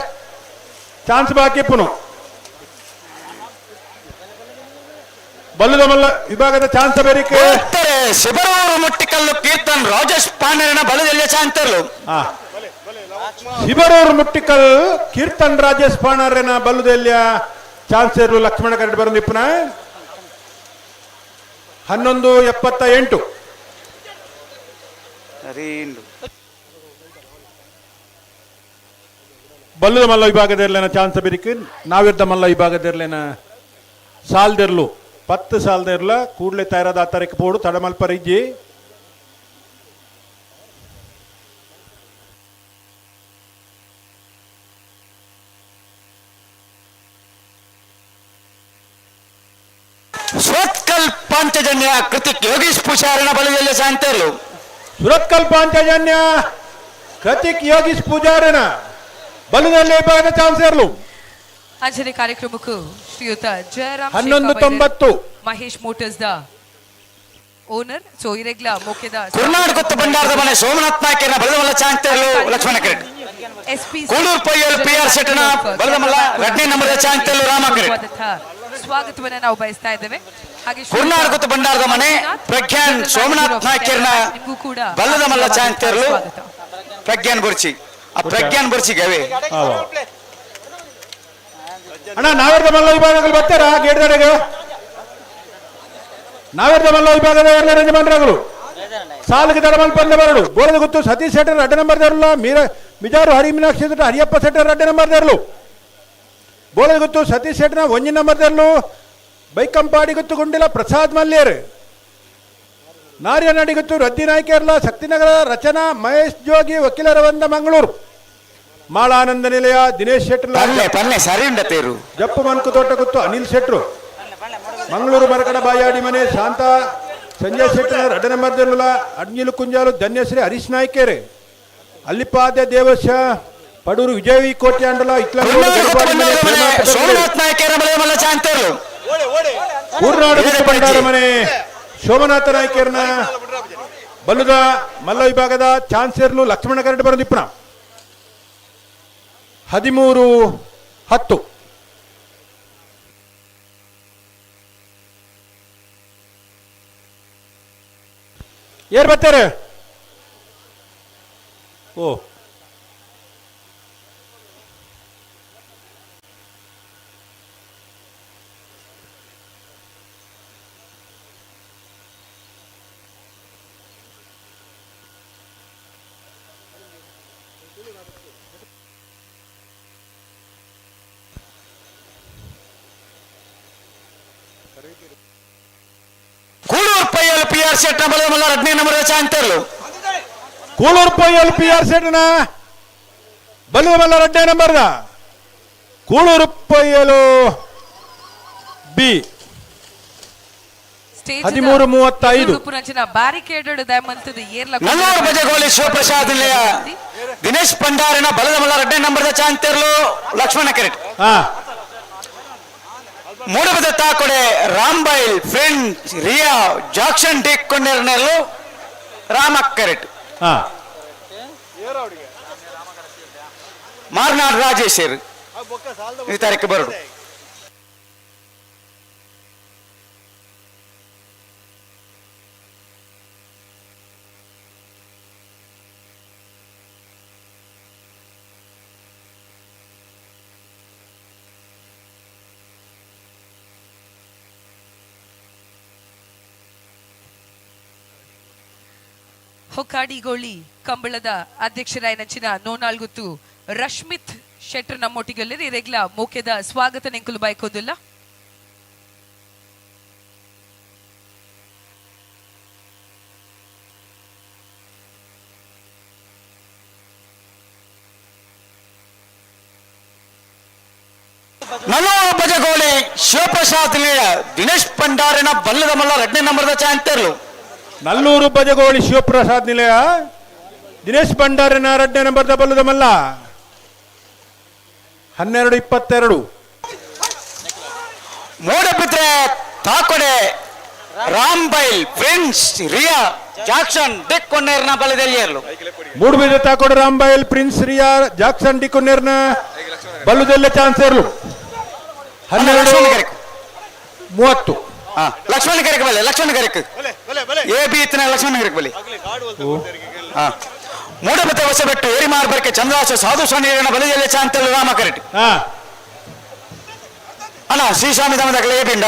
ಚಾನ್ಸ್ ಬಾಕಿ ಪುನು. ಬಲ್ಲದ ಮಲ್ಲ ವಿಭಾಗದ ಚಾನ್ಸ್ ಬೇರಿಕೆ ಶಿಬರೂರು ಮುಟ್ಟಿಕಲ್ಲು ಕೀರ್ತನ್ ರಾಜೇಶ್ ಪಾಂಡೇನ ಬಲದಲ್ಲೇ ಚಾಂತೇರ್ಲು. ಶಿಬರೂರು ಮುಟ್ಟಿಕಲ್ ಕೀರ್ತನ್ ರಾಜೇಶ್ ಪಾಂಡೇನ ಬಲ್ಲದೆಲ್ಲಿಯ ಚಾನ್ಸೇರ್ಲು ಲಕ್ಷ್ಮಣ ಕರಡ್ ಬರಂದಿಪ್ಪನ 11:78. ಬಲ್ಲದ ಮಲ್ಲ ವಿಭಾಗದಿರ್ಲೇನ ಚಾನ್ಸ್ ಬೇರಿಕೆ ನಾವಿರ್ದ ಮಲ್ಲ ವಿಭಾಗದಿರ್ಲೇನ ಸಾಲ್ದಿರ್ಲು 10 ಸಾಲದ ಇರಲ ಕೂಡಲೇ ತಯಾರಾದ ತಾರೀಕು ಪೋಡು ತಡಮಲ್ಪ ಇಜ್ಜಿ. ಸುರತ್ಕಲ್ ಪಾಂಚಜನ್ಯ ಕೃತಿಕ್ ಯೋಗೀಶ್ ಪೂಜಾರಿನ ಬಲದಲ್ಲಿ ಶಾಂತೇರ್ಲು. ಸುರತ್ಕಲ್ ಪಾಂಚಜನ್ಯ ಕೃತಿಕ್ ಯೋಗೀಶ್ ಪೂಜಾರಿನ ಬಲದಲ್ಲಿ ವಿಭಾಗದ ಚಾನ್ಸೇರ್ಲು. ಅಂಜನೆ ಕಾರ್ಯಕ್ರಮಕ್ಕೂ ಶ್ರೀಯುತ Jayaram 11:90 Mahesh motors the owner so ಇರೆಗ್ಲ ಮೋಕೆದ ಕುರ್ನಾಡ್ ಗೊತ್ತು ಭಂಡಾರದ ಮನೆ ಸೋಮನಾಥ್ ನಾಯ್ಕನ ಬಲದಮಲ್ಲ ಚಾಂತೇರ್ಲು ಲಕ್ಷ್ಮಣ ಕರೆಟ್. SP Kodur Poyyal P R ಶೆಟ್ಟನ ಬಲದಮಲ್ಲ 2ನೇ ನಂಬರ್ ಚಾಂತೇರ್ಲು ರಾಮ ಕರೆಟ್. ಸ್ವಾಗತವನ್ನು ನಾವು ಬಯಸ್ತಾ ಇದ್ದೇವೆ. ಹಾಗೆ ಕುರ್ನಾಡ್ ಗೊತ್ತು ಭಂಡಾರದ ಮನೆ ಪ್ರಜ್ಞಾನ್ ಸೋಮನಾಥ್ ನಾಯ್ಕರ್ನ ಬಲದಮಲ್ಲ ಚಾಂತೇರ್ಲು ಪ್ರಜ್ಞಾನ್ ಬುರ್ಚಿ. ಆ ಪ್ರಜ್ಞಾನ್ ಬುರ್ಚಿಗೆ ಅಣ್ಣ ನಾವಿರ್ದ ಮಲ್ಲ ವಿಭಾಗಗಳು ಬರ್ತಾರಾ ಗೇಟ್ದಡೆಗೆ? ನಾವಿರ್ದ ಮಲ್ಲ ವಿಭಾಗದ ಎರಡನೇ ಮಂಡ್ರಗಳು ಸಾಲಿಗೆ ತಡಮಲ್ ಪಂದ ಬರಡು. ಬೋಳದ ಗೊತ್ತು ಸತೀಶ್ ಶೆಟ್ಟರ್ 2 ನಂಬರ್ ದೇರಲ್ಲ. ಮೀರ ಮಿಜಾರು ಹರಿ ಮೀನಾಕ್ಷಿ ಹರಿಯಪ್ಪ ಶೆಟ್ಟರ್ 2 ನಂಬರ್ ದೇರಲು. ಬೋಳದ ಗೊತ್ತು ಸತೀಶ್ ಶೆಟ್ಟರ್ನ 1 ನಂಬರ್ ದೇರಲು. ಬೈಕಂಪಾಡಿ ಗೊತ್ತು ಗುಂಡಿಲ ಪ್ರಸಾದ್ ಮಲ್ಲೇರ್. ನಾರ್ಯನಾಡಿ ಗೊತ್ತು ರದ್ದಿ ನಾಯ್ಕರ್ಲ ಶಕ್ತಿನಗರ ರಚನಾ ಮಹೇಶ್ ಜೋಗಿ ವಕೀಲರ ವಂದ ಮಂಗಳೂರು. ಮಾಳಾನಂದ ನಿಲಯ ದಿನೇಶ್ ಶೆಟ್ಟರ್. ಜಪ್ಪು ಮನ್ಕು ತೋಟ ಗೊತ್ತು ಅನಿಲ್ ಶೆಟ್ರು. ಮಂಗಳೂರು ಮರಕಡ ಬಾಯಾಡಿ ಮನೆ ಶಾಂತ ಸಂಜಯ್ ಶೆಟ್ಟರ್ 2 ನಂಬರ್ ದೇರುಲ. ಅಡ್ನಿಲು ಕುಂಜಾಲು ಧನ್ಯಶ್ರೀ ಹರೀಶ್ ನಾಯ್ಕೇರೆ. ಅಲ್ಲಿಪಾದ್ಯ ದೇವಶ ಪಡೂರು ವಿಜಯ ವಿ ಕೋಟೆ ಅಂಡಲ ಊರ್ನಾಡು ಭಂಡಾರ ಮನೆ ಸೋಮನಾಥ ನಾಯ್ಕರ್ನ ಬಲ್ಲುದ ಮಲ್ಲ ವಿಭಾಗದ ಚಾನ್ಸೇರ್ಲು ಲಕ್ಷ್ಮಣ ಕರಡ್ ಬರಂದಿಪ್ಪನ 13:10. ಏರ್ ಬರ್ತಾರೆ? ಓ ಕೂಳೂರು ಪೈಯಲ್ ಪಿ ಆರ್ ಶೆಟ್ನ ಬಲದಮಲ್ಲ 2ನೇ ನಂಬರ್ ಚಾಂತೇರ್ಲು. ಕೂಳೂರು ಪೈಯಲ್ ಪಿ ಆರ್ ಶೆಟ್ನ ಬಲದಮಲ್ಲ 2ನೇ ನಂಬರ್ದ Kulur Paiyalu B. ಸ್ಟೇಜ್ 13:35. ಉಪ್ಪುನಂಚಿನ ಬ್ಯಾರಿಕೇಡ್ ದಯಮಂತದ ಏರ್ಲ ನಲ್ಲೂರು ಬಜಗೋಳಿ ಶಿವಪ್ರಸಾದ್ ನಿಲಯ ದಿನೇಶ್ ಭಂಡಾರಿನ ಬಲದ ಮಲ್ಲ ರಡ್ಡೆ ನಂಬರ್ದ ಚಾಂತೇರ್ಲು ಲಕ್ಷ್ಮಣ ಕೆರೆಟ್. ಮೂಡಬದ ತಾಕೊಡೆ ರಾಂಬೈಲ್ ಫ್ರೆಂಡ್ ರಿಯಾ ಜಾಕ್ಷನ್ ಡಿಕ್ ಕೊಂಡೇರ್ನೆರ್ಲು ರಾಮ ಕೆರೆಟ್. ಮಾರ್ನಾಡ್ ರಾಜೇಶ್ ಈ ತಾರೀಕು ಬರಡು. ಹೊಕ್ಕಾಡಿಗೋಳಿ ಕಂಬಳದ ಅಧ್ಯಕ್ಷರಾಯನಂಚಿನ ನೋನಾಲ್ಗುತ್ತು ರಶ್ಮಿತ್ ಶೆಟ್ಟರ್ ನಮ್ಮೊಟ್ಟಿಗೆ ಇರೆಗ್ಲ ಮೋಕೆದ ಸ್ವಾಗತ ನೆಂಕುಲು ಬಯಕೋದಿಲ್ಲ. ನಲ್ಲೂರು ಬಜಗೋಳಿ ಶಿವಪ್ರಸಾದ್ ನಿಲಯ ದಿನೇಶ್ ಭಂಡಾರಿನ ಬಲ್ಲದ ಮಲ್ಲ ರಡ್ನೇ ನಂಬರ್ದ ಚಾಂತೇರ್ಲು. ನಲ್ಲೂರು ಬಜಗೋಳಿ ಶಿವಪ್ರಸಾದ್ ನಿಲಯ ದಿನೇಶ್ ಭಂಡಾರಿನ ರಡ್ನೇ ನಂಬರ್ದ ಬಲ್ಲದ ಮಲ್ಲ 12:22. ಮೂಡಬಿದ್ರೆ ತಾಕೊಡೆ ರಾಂಬೈಲ್ ಪ್ರಿನ್ಸ್ ರಿಯಾ ಜಾಕ್ಸನ್ ಡಿಕ್ ಕೊನ್ನೇರ್ನ ಬಲದಲ್ಲಿಯರ್ಲು. ಮೂಡಬಿದ್ರೆ ತಾಕೊಡೆ ರಾಂಬೈಲ್ ಪ್ರಿನ್ಸ್ ರಿಯಾ ಜಾಕ್ಸನ್ ಡಿಕ್ ಕೊನ್ನೇರ್ನ ಬಲ್ಲದಲ್ಲೇ ಚಾನ್ಸರ್ಲು 12:30. ಲಕ್ಷ್ಮಣ ಕರೆಕ್ ಬಲೆ, ಲಕ್ಷ್ಮಣ ಕರೆಕ್ ಎ ಬಿ ಇತ್ತನ ಲಕ್ಷ್ಮಣ ಕರೆಕ್ ಬಲೆ. ಮೂಡಬತ್ತೆ ಹೊಸಬೆಟ್ಟು ಏರಿಮಾರ್ ಬರ್ಕೆ ಚಂದ್ರಾಸ ಸಾಧು ಸ್ವಾಮಿ ಬಲಿಯಲ್ಲಿ ಚಾಂತಲ್ ರಾಮ ಕರೆಟ್. ಅಣ್ಣ ಶ್ರೀಸ್ವಾಮಿ ಧಾಮದ ಎ ಬಿಂಡ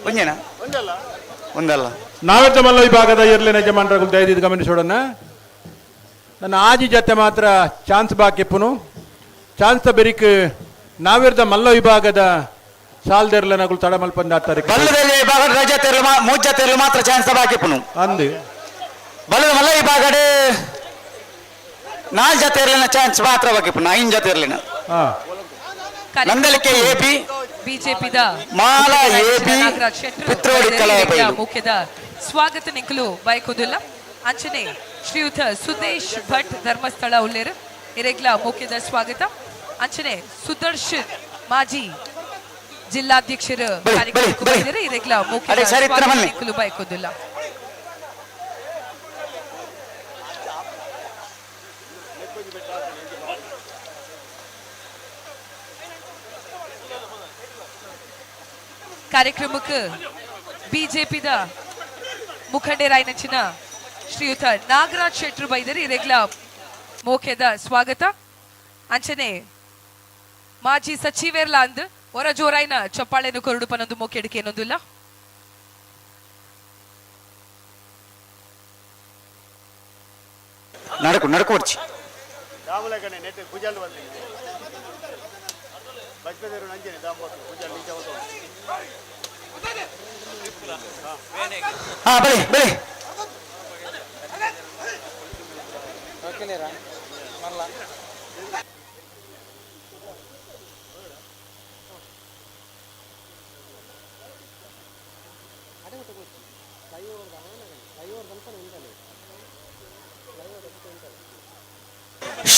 ಒಂದೇನಾ ಒಂದಲ್ಲ. ನಾವೆತ್ತ ಮಲ್ಲ ವಿಭಾಗದ ಎರ್ಲಿನ ಯಜಮಾನರು ದಯದಿದ್ದು ಗಮನಿಸೋಣ. ನನ್ನ ಆಜಿ ಜೊತೆ ಮಾತ್ರ ಚಾನ್ಸ್ ಬಾಕಿಪ್ಪುನು ಚಾನ್ಸ್ ಬೆರಿಕ್ ನಾವಿರ್ದ ಮಲ್ಲ ವಿಭಾಗದ ಸಾಲ್ದೆರ್ಲನಗಳು ತಡಮಲ್ಪಂದ ಆತಾರೆ. ಬಲ್ಲದಲ್ಲಿ ವಿಭಾಗ ರಜಾ ತೆರಲು ಮೂಜ ತೆರಲು ಮಾತ್ರ ಚಾನ್ಸ್ ಬಾಕಿಪ್ಪುನು ಅಂದು ಬಲ್ಲದ ಮಲ್ಲ ವಿಭಾಗಡೆ ನಾಲ್ ಜೊತೆ ಇರಲಿನ ಚಾನ್ಸ್ ಮಾತ್ರ ಬಾಕಿಪ್ಪುನು ಐನ್ ಜೊತೆ ಇರಲಿನ. ನಂದಲಿಕೆ ಎಪಿ ಬಿಜೆಪಿದ ಮಾಲಾ ಎಪಿ ಪಿತ್ರೋಡಿ ಕಲಾಬೈಲು ಮುಖ್ಯದ ಸ್ವಾಗತ ನಿಂಕಲು ಬಯಕುದಿಲ್ಲ. ಅಂಚನೆ ಶ್ರೀಯುತ ಸುದೇಶ್ ಭಟ್ ಧರ್ಮಸ್ಥಳ ಉಲ್ಲೇರು ಇರೆಗ್ಲ ಮುಖ್ಯದ ಸ್ವಾಗತ. ಅಂಚನೆ ಸುದರ್ಶನ್ ಮಾಜಿ ಜಿಲ್ಲಾಧ್ಯಕ್ಷರು ಕಾರ್ಯಕ್ರಮಕ್ಕೆ ಬಂದಿದ್ದಾರೆ, ಇರೆಗ್ಲ ಮುಖ್ಯದ ಸ್ವಾಗತ ನಿಂಕಲು ಬಯಕುದಿಲ್ಲ. ಕಾರ್ಯಕ್ರಮಕ್ಕೆ ಬಿಜೆಪಿದ ಮುಖಂಡರಾಯನಂಚಿನ ಶ್ರೀಯುತ ನಾಗರಾಜ್ ಶೆಟ್ಟರು ಬೈದರು, ಇರೆಗ್ಲ ಮೋಕೆದ ಸ್ವಾಗತ. ಅಂಚನೆ ಮಾಜಿ ಸಚಿವೆರ್ಲ ಅಂದ್ ಹೊರ ಜೋರಾಯ್ನ ಚಪ್ಪಾಳೆನು ಕೊರಡು ಪನೊಂದು ಮೋಕೆಡಿಕೆ ಏನೊಂದಿಲ್ಲ. ನಡಕು ನಡಕು ಬರ್ಚಿ ಹಾ ಬಳಿ ಬಳಿ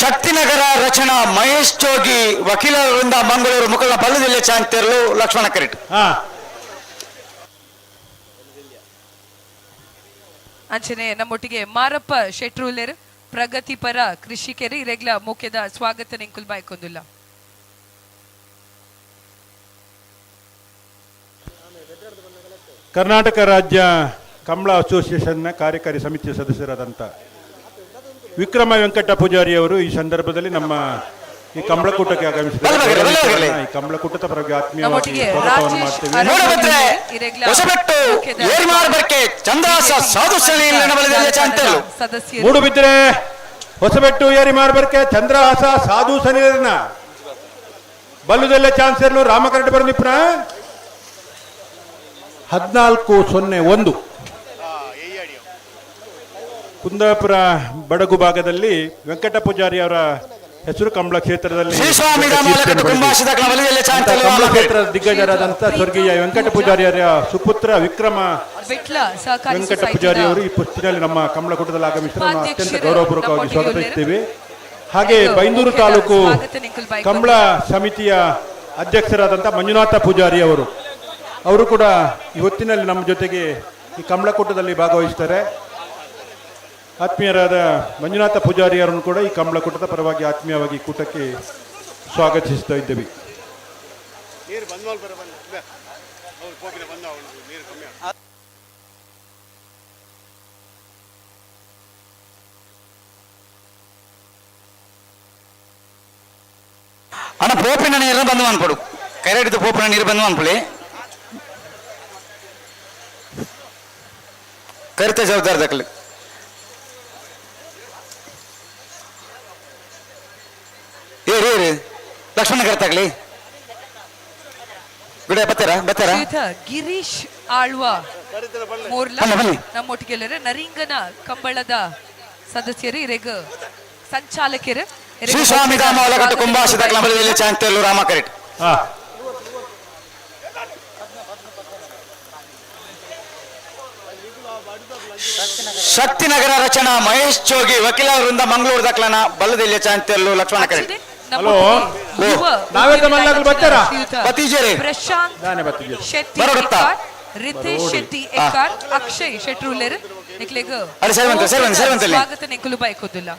ಶಕ್ತಿನಗರ ರಚನಾ ಮಹೇಶ್ ಜೋಗಿ ವಕೀಲರಿಂದ ಮಂಗಳೂರು ಮುಖಂಡ ಬಲ್ಲದಿಲ್ಲ ಚಾಂತೇರ್ಲು ಲಕ್ಷ್ಮಣ ಕರೆಟ್. ಅಂಚನೆ ನಮ್ಮೊಟ್ಟಿಗೆ ಮಾರಪ್ಪ ಶೆಟ್ರೂಲೆರ್ ಪ್ರಗತಿಪರ ಕೃಷಿಕರು ಇರೆಗ್ಲ ಮುಖ್ಯದ ಸ್ವಾಗತ ನಿಂಕುಲ್ ಬಾಯ್ಕೊಂದಿಲ್ಲ. ಕರ್ನಾಟಕ ರಾಜ್ಯ ಕಂಬಳ ಅಸೋಸಿಯೇಷನ್ನ ಕಾರ್ಯಕಾರಿ ಸಮಿತಿಯ ಸದಸ್ಯರಾದಂಥ ವಿಕ್ರಮ ವೆಂಕಟ ಪೂಜಾರಿ ಅವರು ಈ ಸಂದರ್ಭದಲ್ಲಿ ನಮ್ಮ ಈ ಕಂಬಳಕೂಟಕ್ಕೆ ಆಗಮಿಸಿದ್ದಾರೆ. ಈ ಕಂಬಳಕೂಟದ ಪರವಾಗಿ ಆತ್ಮೀಯವಾಗಿ ಸ್ವಾಗತವನ್ನು ಮಾಡ್ತೇವೆ. ಮೂಡುಬಿದ್ರೆ ಹೊಸಬೆಟ್ಟು ಏರಿಮಾರ್ಬರ್ಕೆ ಚಂದ್ರಹಾಸ ಸಾಧು ಸನಿರನ ಬಲ್ಲುದೆಲ್ಲ ಚಾನ್ಸರ್ಲು ರಾಮಕರಟ ಬರನಿಪ್ನ 14:01 ಕುಂದಾಪುರ ಬಡಗು ಭಾಗದಲ್ಲಿ ವೆಂಕಟ ಪೂಜಾರಿ ಅವರ ಹೆಸರು ಕಂಬಳ ಕ್ಷೇತ್ರದಲ್ಲಿ ಕೀರ್ತಿಯನ್ನು ಕಂಬಳ ಕ್ಷೇತ್ರದ ದಿಗ್ಗಜರಾದಂಥ ಸ್ವರ್ಗೀಯ ವೆಂಕಟ ಪೂಜಾರಿಯರ ಸುಪುತ್ರ ವಿಕ್ರಮ ವಿಟ್ಲ ಸಹಕಾರಿ ವೆಂಕಟ ಸೊಸೈಟಿದ ಪೂಜಾರಿ ಅವರು ಈ ಹೊತ್ತಿನಲ್ಲಿ ನಮ್ಮ ಕಮಲಕೂಟದಲ್ಲಿ ಆಗಮಿಸಿದ ನಾವು ಅತ್ಯಂತ ಉಪಾಧ್ಯಕ್ಷರು ಗೌರವಪೂರ್ವಕವಾಗಿ ನಮ್ಮೊಟ್ಟಿಗೆ ಸ್ವಾಗತಿಸುತ್ತೇವೆ. ಹಾಗೆ ಇದು ಬೈಂದೂರು ಮುಖ್ಯದ ತಾಲೂಕು ಸ್ವಾಗತ ನಿಖಿಲ್ ಬೈಕ್ ಕಂಬಳ ಸಮಿತಿಯ ಅಧ್ಯಕ್ಷರಾದಂಥ ಮಂಜುನಾಥ ಪೂಜಾರಿ ಅವರು ಅವರು ಕೂಡ ಈ ಹೊತ್ತಿನಲ್ಲಿ ನಮ್ಮ ಜೊತೆಗೆ ಈ ಕಮಲಕೂಟದಲ್ಲಿ ಭಾಗವಹಿಸ್ತಾರೆ. ಆತ್ಮೀಯರಾದ ಮಂಜುನಾಥ ಪೂಜಾರಿ ಅವರನ್ನು ಕೂಡ ಈ ಕಮಲಕೂಟದ ಪರವಾಗಿ ಆತ್ಮೀಯವಾಗಿ ಕೂಟಕ್ಕೆ ಸ್ವಾಗತಿಸ್ತಾ ಇದ್ದೇವೆ. ಅಣ್ಣ ಪೋಪಿನ ನೀರನ್ನು ಬಂದು ಅನ್ಕೊಡು, ಕರೆ ಹಿಡಿದು ಪೋಪಿನ ನೀರು ಬಂದು ಅನ್ಕೊಳ್ಳಿ. ಕರಿತ ಜವಾಬ್ದಾರಿ ದಕ್ಕಲಿ. ಏರಿ ಏರಿ ಲಕ್ಷ್ಮಣ ಕರ್ತಾಗ್ಲಿ ಬಿಡ. ಬತ್ತಾರ ಬತ್ತಾರ ಶ್ರೀಯುತ ಗಿರೀಶ್ ಆಳ್ವ ಮೋರ್ಲ ಬನ್ನಿ, ಬನ್ನಿ. ನಮ್ಮೊಟ್ಟಿಗೆ ನರಿಂಗನ ಕಂಬಳದ ಸದಸ್ಯರು, ಇರೆಗ್ ಸಂಚಾಲಕರು. ಇರೆಗ್ ಶ್ರೀ ಸ್ವಾಮಿ ಧಾಮ ಒಳಗಟ್ಟು ಕುಂಭಾಷಿತ ಕ್ಲಬದಲ್ಲಿ ಚಾಂತೇಲು ರಾಮ ಕರೆಟ್. ಶಕ್ತಿನಗರ ರಚನಾ ಮಹೇಶ್ ಚೋಗಿ ವಕೀಲ ವೃಂದ ಮಂಗಳೂರು ದಕ್ಲನ ಬಲ್ಲದೆಲ್ಲಿಯ ಚಾಂತೇಲು ಲಕ್ಷ್ಮಣ ಕರೆಟ್. ಹಲೋ ನಾವೇದ ಮಲ್ಲಾಗಲು ಬರ್ತಾರಾ? ಬತ್ತೀಜೇರಿ. ಪ್ರಶಾಂತ್ ನಾನೇ ಬತ್ತೀಜೇರಿ. ಶೆಟ್ಟಿ ಬರೋಡುತ್ತಾ? ಎಕ್ಕಾರ್, ರಿತೇಶ್ ಬರೋಡಿ. ಶೆಟ್ಟಿ ಎಕ್ಕಾರ್, ಅಕ್ಷಯ್ ಶೆಟ್ರುಲೆರ್ ನಿಕ್ಲೆಗ್ ಅರೆ ಸರಿ ಬಂತು, ಸರಿ ಬಂತು, ಸರಿ ಬಂತು ಅಲ್ಲಿ. ಸ್ವಾಗತ ನಿಕುಲು ಬಯಕೋದಿಲ್ಲ.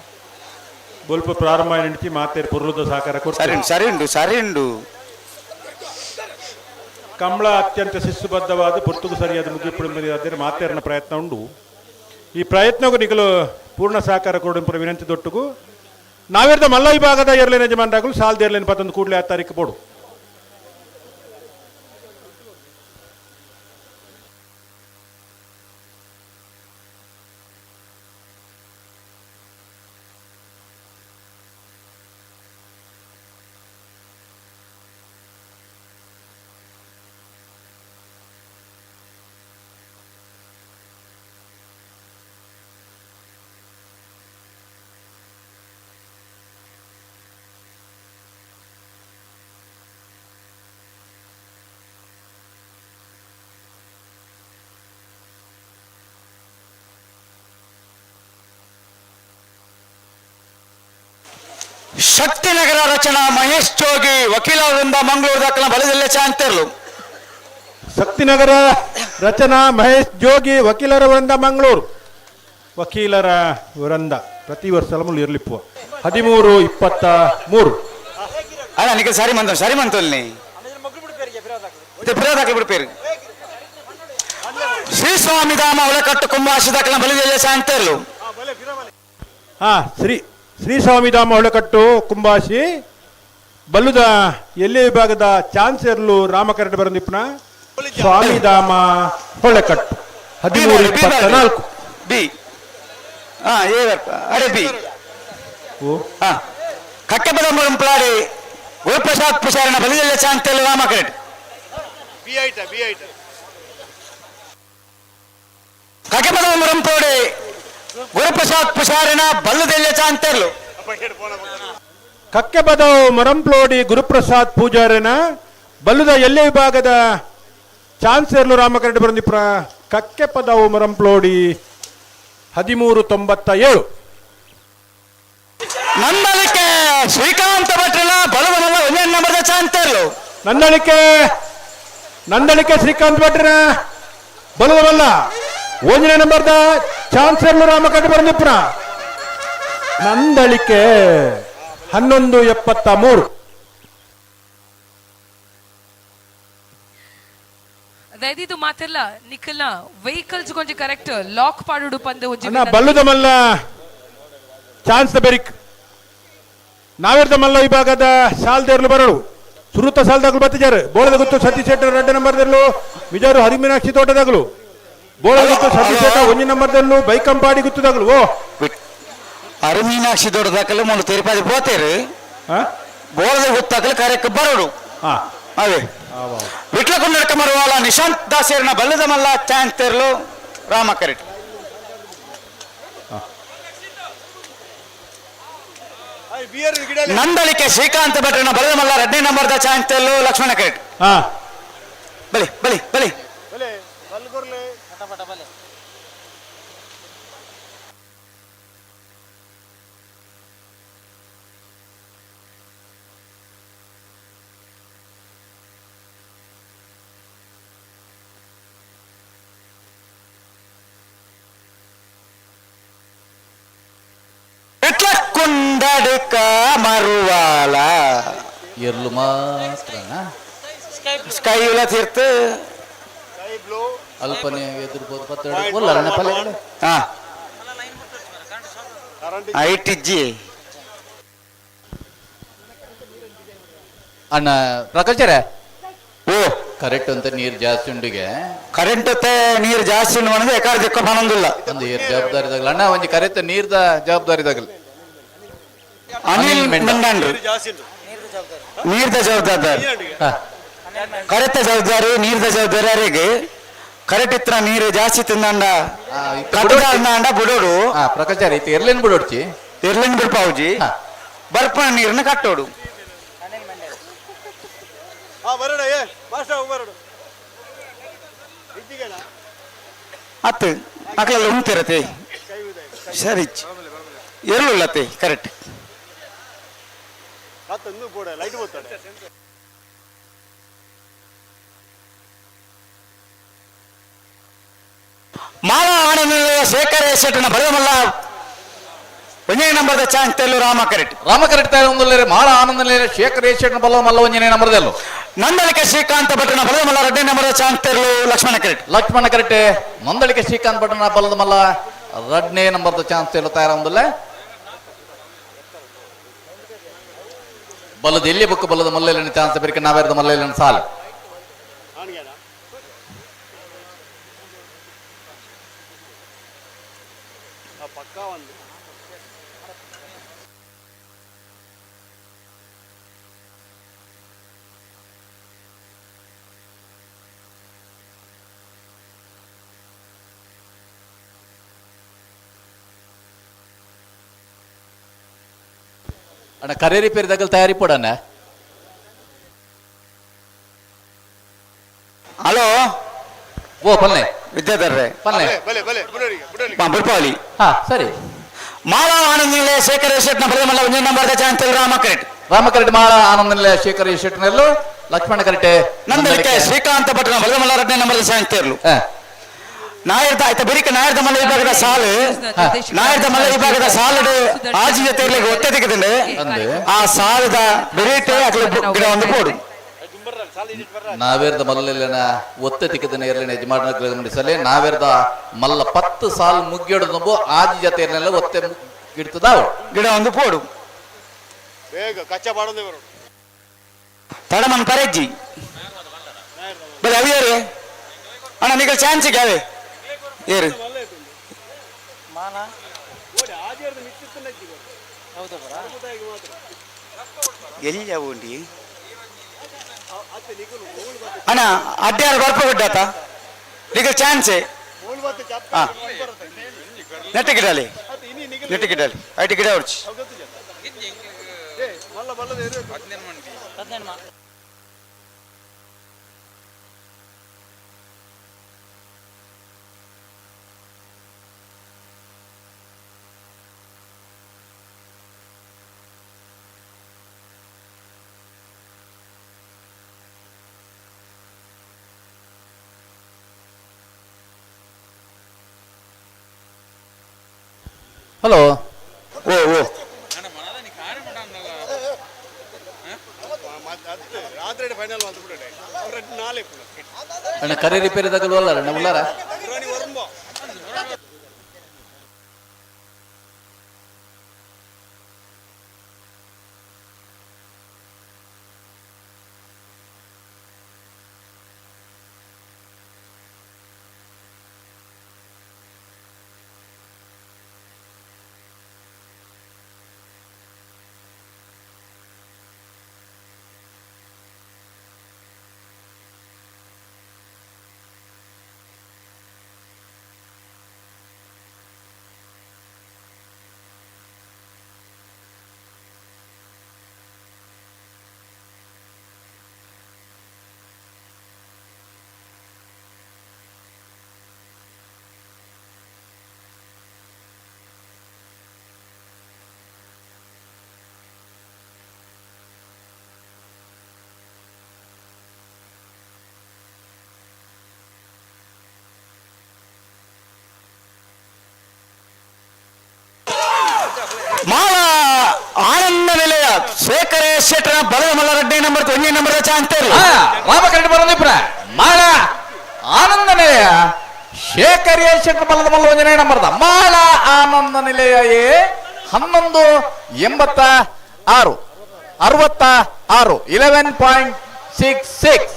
ಬೊಲ್ಪ ಪ್ರಾರಂಭ ನಿಂತಿ ಮಾತೇರು ಪುರ್ಲದ ಸಹಕಾರ ಕೊಡ್ತಾರೆ. ಸರಿ ಉಂಟು, ಸರಿ ಉಂಟು, ಸರಿ ಉಂಟು. ಕಂಬಳ ಅತ್ಯಂತ ಶಿಸ್ತುಬದ್ಧವಾದ ಪುರ್ತುಗು ಸರಿಯಾದ ಮುಗಿಪುಡಿ ಮಾತೇರನ ಪ್ರಯತ್ನ ಉಂಡು. ಈ ಪ್ರಯತ್ನಕ್ಕೂ ನಿಗಲು ಪೂರ್ಣ ಸಹಕಾರ ಕೊಡುವ ವಿನಂತಿ ದೊಟ್ಟುಗು. ನಾವೇರ್ದ ಮಲ್ಲ ವಿಭಾಗದ ಏರ್ಲೈನ್ ಯಜಮಾನರಾಗಲು ಸಾಲದ ಏರ್ಲೈನ್ ಪತ್ತೊಂದು ಕೂಡಲೇ ಆ ತಾರೀಕು ಬೋಡು. ಶಕ್ತಿನಗರ ರಚನಾ ಮಹೇಶ್ ಜೋಗಿ ವಕೀಲ ವೃಂದ ಮಂಗಳೂರು ದಕ್ಕಲ ಬಲದಲ್ಲೇ ಚಾಂತೇರ್ಲು. ಶಕ್ತಿನಗರ ರಚನಾ ಮಹೇಶ್ ಜೋಗಿ ವಕೀಲರ ವೃಂದ ಮಂಗಳೂರು. ವಕೀಲರ ವೃಂದ ಪ್ರತಿ ವರ್ಷ ಇರ್ಲಿಪ್ಪು. 13:23. ಅಲ್ಲ ನಿಖಿಲ್ ಸರಿ ಮಂತ ಸರಿ ಮಂತಲ್ಲಿ ದಾಖಲೆ ಬಿಡ್ಪೇರು. ಶ್ರೀ ಸ್ವಾಮಿ ಧಾಮ ಒಳಕಟ್ಟು ಕುಂಭಾಷಿ ದಕ್ಕಲ ಬಲದಲ್ಲೇ ಚಾಂತೇರ್ಲು. ಹಾ ಶ್ರೀ ಶ್ರೀ ಸ್ವಾಮಿಧಾಮ ಹೊಳಕಟ್ಟು ಕುಂಬಾಶಿ ಬಲ್ಲುದ ಎಲ್ಲೇ ವಿಭಾಗದ ಚಾನ್ಸೆರ್ಲು ರಾಮಕರಡ ಬರಂದಿಪ್ಪನ ಸ್ವಾಮಿಧಾಮ ಹೊಳಕಟ್ಟು 13:24. ಬಿ ಹಾ ಏ ಅರೆ ಬಿ ಹಾ ಕಟ್ಟೆಪದ ಪ್ಲಾಡಿ ಗುರುಪ್ರಸಾದ್ ಪುಷಾರನ ಬಲಿದಲ್ಲೇ ಚಾಂತೇಲು ರಾಮಕರಡ್. ಕಕೆಪದ ಮುರಂಪೋಡಿ ಗುರುಪ್ರಸಾದ್ ಪುಷಾರಿನ ಬಲ್ಲದೆಲ್ಲೆ ಚಾಂತೇರ್ಲು. ಕಕ್ಕೆಬದವು ಮೊರಂಪ್ಲೋಡಿ ಗುರುಪ್ರಸಾದ್ ಪೂಜಾರಿನ ಬಲ್ಲುದ ಎಲ್ಲೆ ವಿಭಾಗದ ಚಾನ್ಸೆರ್ಲು ರಾಮಕರಡ ಬರಂದಿಪುರ ಕಕ್ಕೆಪದವು ಮೊರಂಪ್ಲೋಡಿ 13:97. ನಂದಳಿಕೆ ಶ್ರೀಕಾಂತ ಭಟ್ರನ ಬಲವನಲ್ಲ ಒಂದೇ ನಂಬರ್ದ ಚಾಂತೇರ್ಲು. ನಂದಳಿಕೆ ನಂದಳಿಕೆ ಶ್ರೀಕಾಂತ್ ಭಟ್ರನ ಬಲವನಲ್ಲ ಒಂದನೇ ನಂಬರ್ದ ಚಾನ್ಸೆರ್ಲು ರಾಮಕರಡ ಬರಂದಿಪುರ ನಂದಳಿಕೆ 11:73. ದಯದಿದ್ದು ಮಾತೆಲ್ಲ ನಿಖಲ್ನ ವೆಹಿಕಲ್ಸ್ ಕೊಂಚ ಕರೆಕ್ಟ್ ಲಾಕ್ ಪಾಡುಡು ಪಂದು ಒಂಜಿ ಅಣ್ಣ ಬಲ್ಲುದ ಮಲ್ಲ ಚಾನ್ಸ್ ಬೆರಿಕ್ ನಾವೇರ್ದ ಮಲ್ಲ ವಿಭಾಗದ ಸಾಲ್ದೇರ್ಲು ಬರಳು ಸುರುತ ಸಾಲ್ದಾಗಲು ಬತ್ತಿಜಾರು. ಬೋಳದ ಗುತ್ತು ಸತೀಶ್ ಶೆಟ್ಟರ್ 2 ನಂಬರ್ದಲ್ಲೂ ವಿಜಯರು ಹರಿಮೀನಾಕ್ಷಿ ತೋಟದಾಗಲು ಬೋಳದ ಗುತ್ತು ಸತೀಶ್ ಶೆಟ್ಟ 1 ನಂಬರ್ದಲ್ಲೂ ಬೈಕಂಪಾಡಿ ಗುತ್ತದಾಗಲು. ಓ ಅರಿಮೀನಾಕ್ಷಿ ದೊಡ್ಡದಾಕಲು ಮೂಲು ತಿರುಪತಿ ಪೋತೇರು ಬೋಳದ ಗುತ್ತಾಕಲು ಕರೆಕ್ ಬರೋಡು. ಅದೇ ವಿಟ್ಲಕೊಂಡಕ ಮರುವಾಲ ನಿಶಾಂತ್ ದಾಸೇರ್ನ ಬಲ್ಲದ ಮಲ್ಲ ಚಾಂತೇರ್ಲು ರಾಮ ಕರೆಟ್. ನಂದಳಿಕೆ ಶ್ರೀಕಾಂತ್ ಭಟ್ರನ ಬಲದ ರಡ್ಡನೇ ನಂಬರ್ದ ಚಾನ್ಸೆಲ್ಲು ಲಕ್ಷ್ಮಣ ಕರೆಟ್. ಬಲಿ ಬಲಿ ಬಲಿ ಕುಂದಡುಕ ಮರುವಾಲ ಎರ್ಲು ಮಾತ್ರನಾ ಸ್ಕೈ ತೀರ್ಥ ಅಲ್ಪನೆ ಎದುರ್ಬೋದು ಪತ್ತೆರಡು ಒಲ್ಲರಣ ಪಲ್ಲೆ ಹಾ I T G ಅಣ್ಣ ಪ್ರಕಾಶರೇ ಓ ಕರೆಕ್ಟ್ ಅಂತ ನೀರು ಜಾಸ್ತಿ ಉಂಡಿಗೆ ಕರೆಂಟ್ ನೀರು ಜಾಸ್ತಿ ಉಂಡು ಅಂದ್ರೆ ಎಕಾರ ದಿಕ್ಕ ಪನೊಂದಿಲ್ಲ ಒಂದು ಏರ್ ಜವಾಬ್ದಾರಿ ದಾಗಲ ಅಣ್ಣ ಒಂಜಿ ಕರೆಕ್ಟ್ ನೀರ್ದ ಜವಾಬ್ದಾರಿ ದಾಗಲ ಅನಿಲ್ ಮೆಂಡನ್ರು ನೀರ್ದ ಜವಾಬ್ದಾರಿ ಕರೆಕ್ಟ್ ಜವಾಬ್ದಾರಿ ನೀರ್ದ ಜವಾಬ್ದಾರಿ ಯಾರಿಗೆ ಕರೆಕ್ಟ್ ಇತ್ರ ನೀರು ಜಾಸ್ತಿ ತಿಂದಂಡ ಕಟ್ಟದ ಬಿಡೋಡು ಪ್ರಕಾಶ್ ಇತ್ತು ಎರ್ಲೇನ್ ಬಿಡೋಡ್ಚಿ ಎರ್ಲೇನ್ ಬಿಡ್ಪಾವುಜಿ ಬರ್ಪಣ ನೀರನ್ನ ಕಟ್ಟೋಡು. ಅತ್ತು ಅಕ್ಲೆಲ್ಲ ಉಂತಿರತ್ತೆ ಸರಿ ಎರ್ಲುಲ್ಲತ್ತೆ ಕರೆಕ್ಟ್. ಮಾಲಾ ಆನಂದ ಶೇಖರ ಶೆಟ್ಟನ ಬಲಮಲ್ಲ ಒಂಜನೇ ನಂಬರ್ದ ಚಾನ್ಸ್ ತೆಲ್ಲು ರಾಮ ಕರೆಕ್ಟ್. ರಾಮ ಕರೆಕ್ಟ್ ಒಂದುಲ್ಲೇರೆ ಮಾಳ ಆನಂದ ಶೇಖರ ಶೆಟ್ಟನ ಬಲಮಲ್ಲ ಒಂಜನೇ ನಂಬರ್ದೆಲ್ಲು. ನಂದಳಿಕೆ ಶ್ರೀಕಾಂತ ಭಟ್ಟನ ಬಲಮಲ್ಲ ಎರಡನೇ ನಂಬರ್ದ ಚಾನ್ಸ್ ತೆಲ್ಲು ಲಕ್ಷ್ಮಣ ಕರೆಕ್ಟ್. ಲಕ್ಷ್ಮಣ ಕರೆಕ್ಟ್. ನಂದಳಿಕೆ ಶ್ರೀಕಾಂತ್ ಭಟ್ಟನ ಬಲದ ಮಲ್ಲ ಎರಡನೇ ನಂಬರ್ದ ಚಾನ್ಸ್ ತೆಲ್ಲು ತಯಾರ ಬಲದ ಎಲ್ಲಿ ಬುಕ್ ಬಲದ ಮಲ್ಲೆಲ್ಲ ಚಾನ್ಸ್ ಬೆರಿಕೆ ನಾವೇರ್ದ ಮಲ್ಲೆಲ್ಲ ಸಾಲು. ಅಣ್ಣ ಕರೆ ರಿಪೇರಿ ತಗಲ್ ತಯಾರಿ ಪೋಡಣ್ಣ. ಹಲೋ ಓ ಪಲ್ಲೆ ವಿದ್ಯಾಧರ್ರೆ ಪಲ್ಲೆ ಬಿಡ್ಪಾವಲಿ. ಹಾ ಸರಿ. ಮಾಲಾ ಆನಂದ ನಿಲಯ ಶೇಖರ ಶೆಟ್ನ ಬಲಮಲ್ಲ ಒಂದೇ ನಂಬರ್ದ chance Rama correct. Rama correct Mala Ananda Nilaya Shekhara ಶೆಟ್ನಲ್ಲೂ ಲಕ್ಷ್ಮಣ ಕರೆಕ್ಟ್. ನಂದಳಿಕೆ ಶ್ರೀಕಾಂತ ಭಟ್ರನ ಬಲಮಲ್ಲ ಎರಡನೇ ನಂಬರ್ದ ಚಾನ್ಸ್ ನಾಯರ್ದ ಆಯ್ತಾ ಬೆರಿಕೆ ನಾಯರ್ದ ಮಲ್ಲ ವಿಭಾಗದ ಸಾಲು ನಾಯರ್ದ ಮಲ್ಲ ವಿಭಾಗದ ಸಾಲಡು ಆಜಿ ಜೊತೆಗೆ ಒತ್ತೆ ತೆಗೆದಂಡೆ ಆ ಸಾಲದ ಬೆರೀಟೆ ಅಕ್ಲೆ ಗಿಡ ಒಂದು ಪೋಡು. ನಾವೇರ್ದ ಮಲ್ಲನ ಒತ್ತೆ ತಿಕ್ಕದನ್ನ ಎರಲನೆ ಯಜಮಾನ ಸಲೆ ನಾವೇರ್ದ ಮಲ್ಲ 10 ಸಾಲು ಮುಗ್ಗಿಡದು ಆಜಿ ಜೊತೆ ಇರಲಿಲ್ಲ ಒತ್ತೆ ಗಿಡ್ತದ ಗಿಡ ಒಂದು ಪೋಡು. ತಡಮನ್ ಪರೆಜ್ಜಿ ಬಲೆ ಅವಿಯರೇ ಅಣ್ಣ ನಿಗಲ್ ಚಾನ್ಸ್ ಅವೇ ಏರು ಎಲ್ಲಿ ಉಂಡಿ ಅಣ್ಣ ಅಡ್ಡಾರು ಬರ್ಪ ಗುಡ್ಡಾತ ನಿಗಲ್ ಚಾನ್ಸ್. ಹಾ ನೆಟ್ಟ ಗಿಡಲಿ ನೆಟ್ಟ ಗಿಡಲಿ ಐಟಿ ಗಿಡ ಹೊಡ್ಚಿ. ಹಲೋ ಓ ಓ ಅಣ್ಣ ಕರೆ ರಿಪೇರಿ ತಗಲ್ವಲ್ಲ ಅಣ್ಣ ಉಲ್ಲಾರ. ಶೆಟ್ಟರ ಬಲದ ಮಲ್ಲ ರಡ್ಡೆ ನಂಬರ್ ಒಂಜೇ ನಂಬರ್ ಚಾಂತೇರು. ರಾಮ ಕರೆಕ್ಟ್ ಬರೋದಿಪ್ರ ಮಾಳ ಆನಂದ ನಿಲಯ ಶೇಖರ್ ಎ ಶೆಟ್ಟರ್ ಬಲದ ಮಲ್ಲ ಒಂಜನೇ ನಂಬರ್ದ ಮಾಳ ಆನಂದ ನಿಲಯ ಎ 11.86 66 11.66.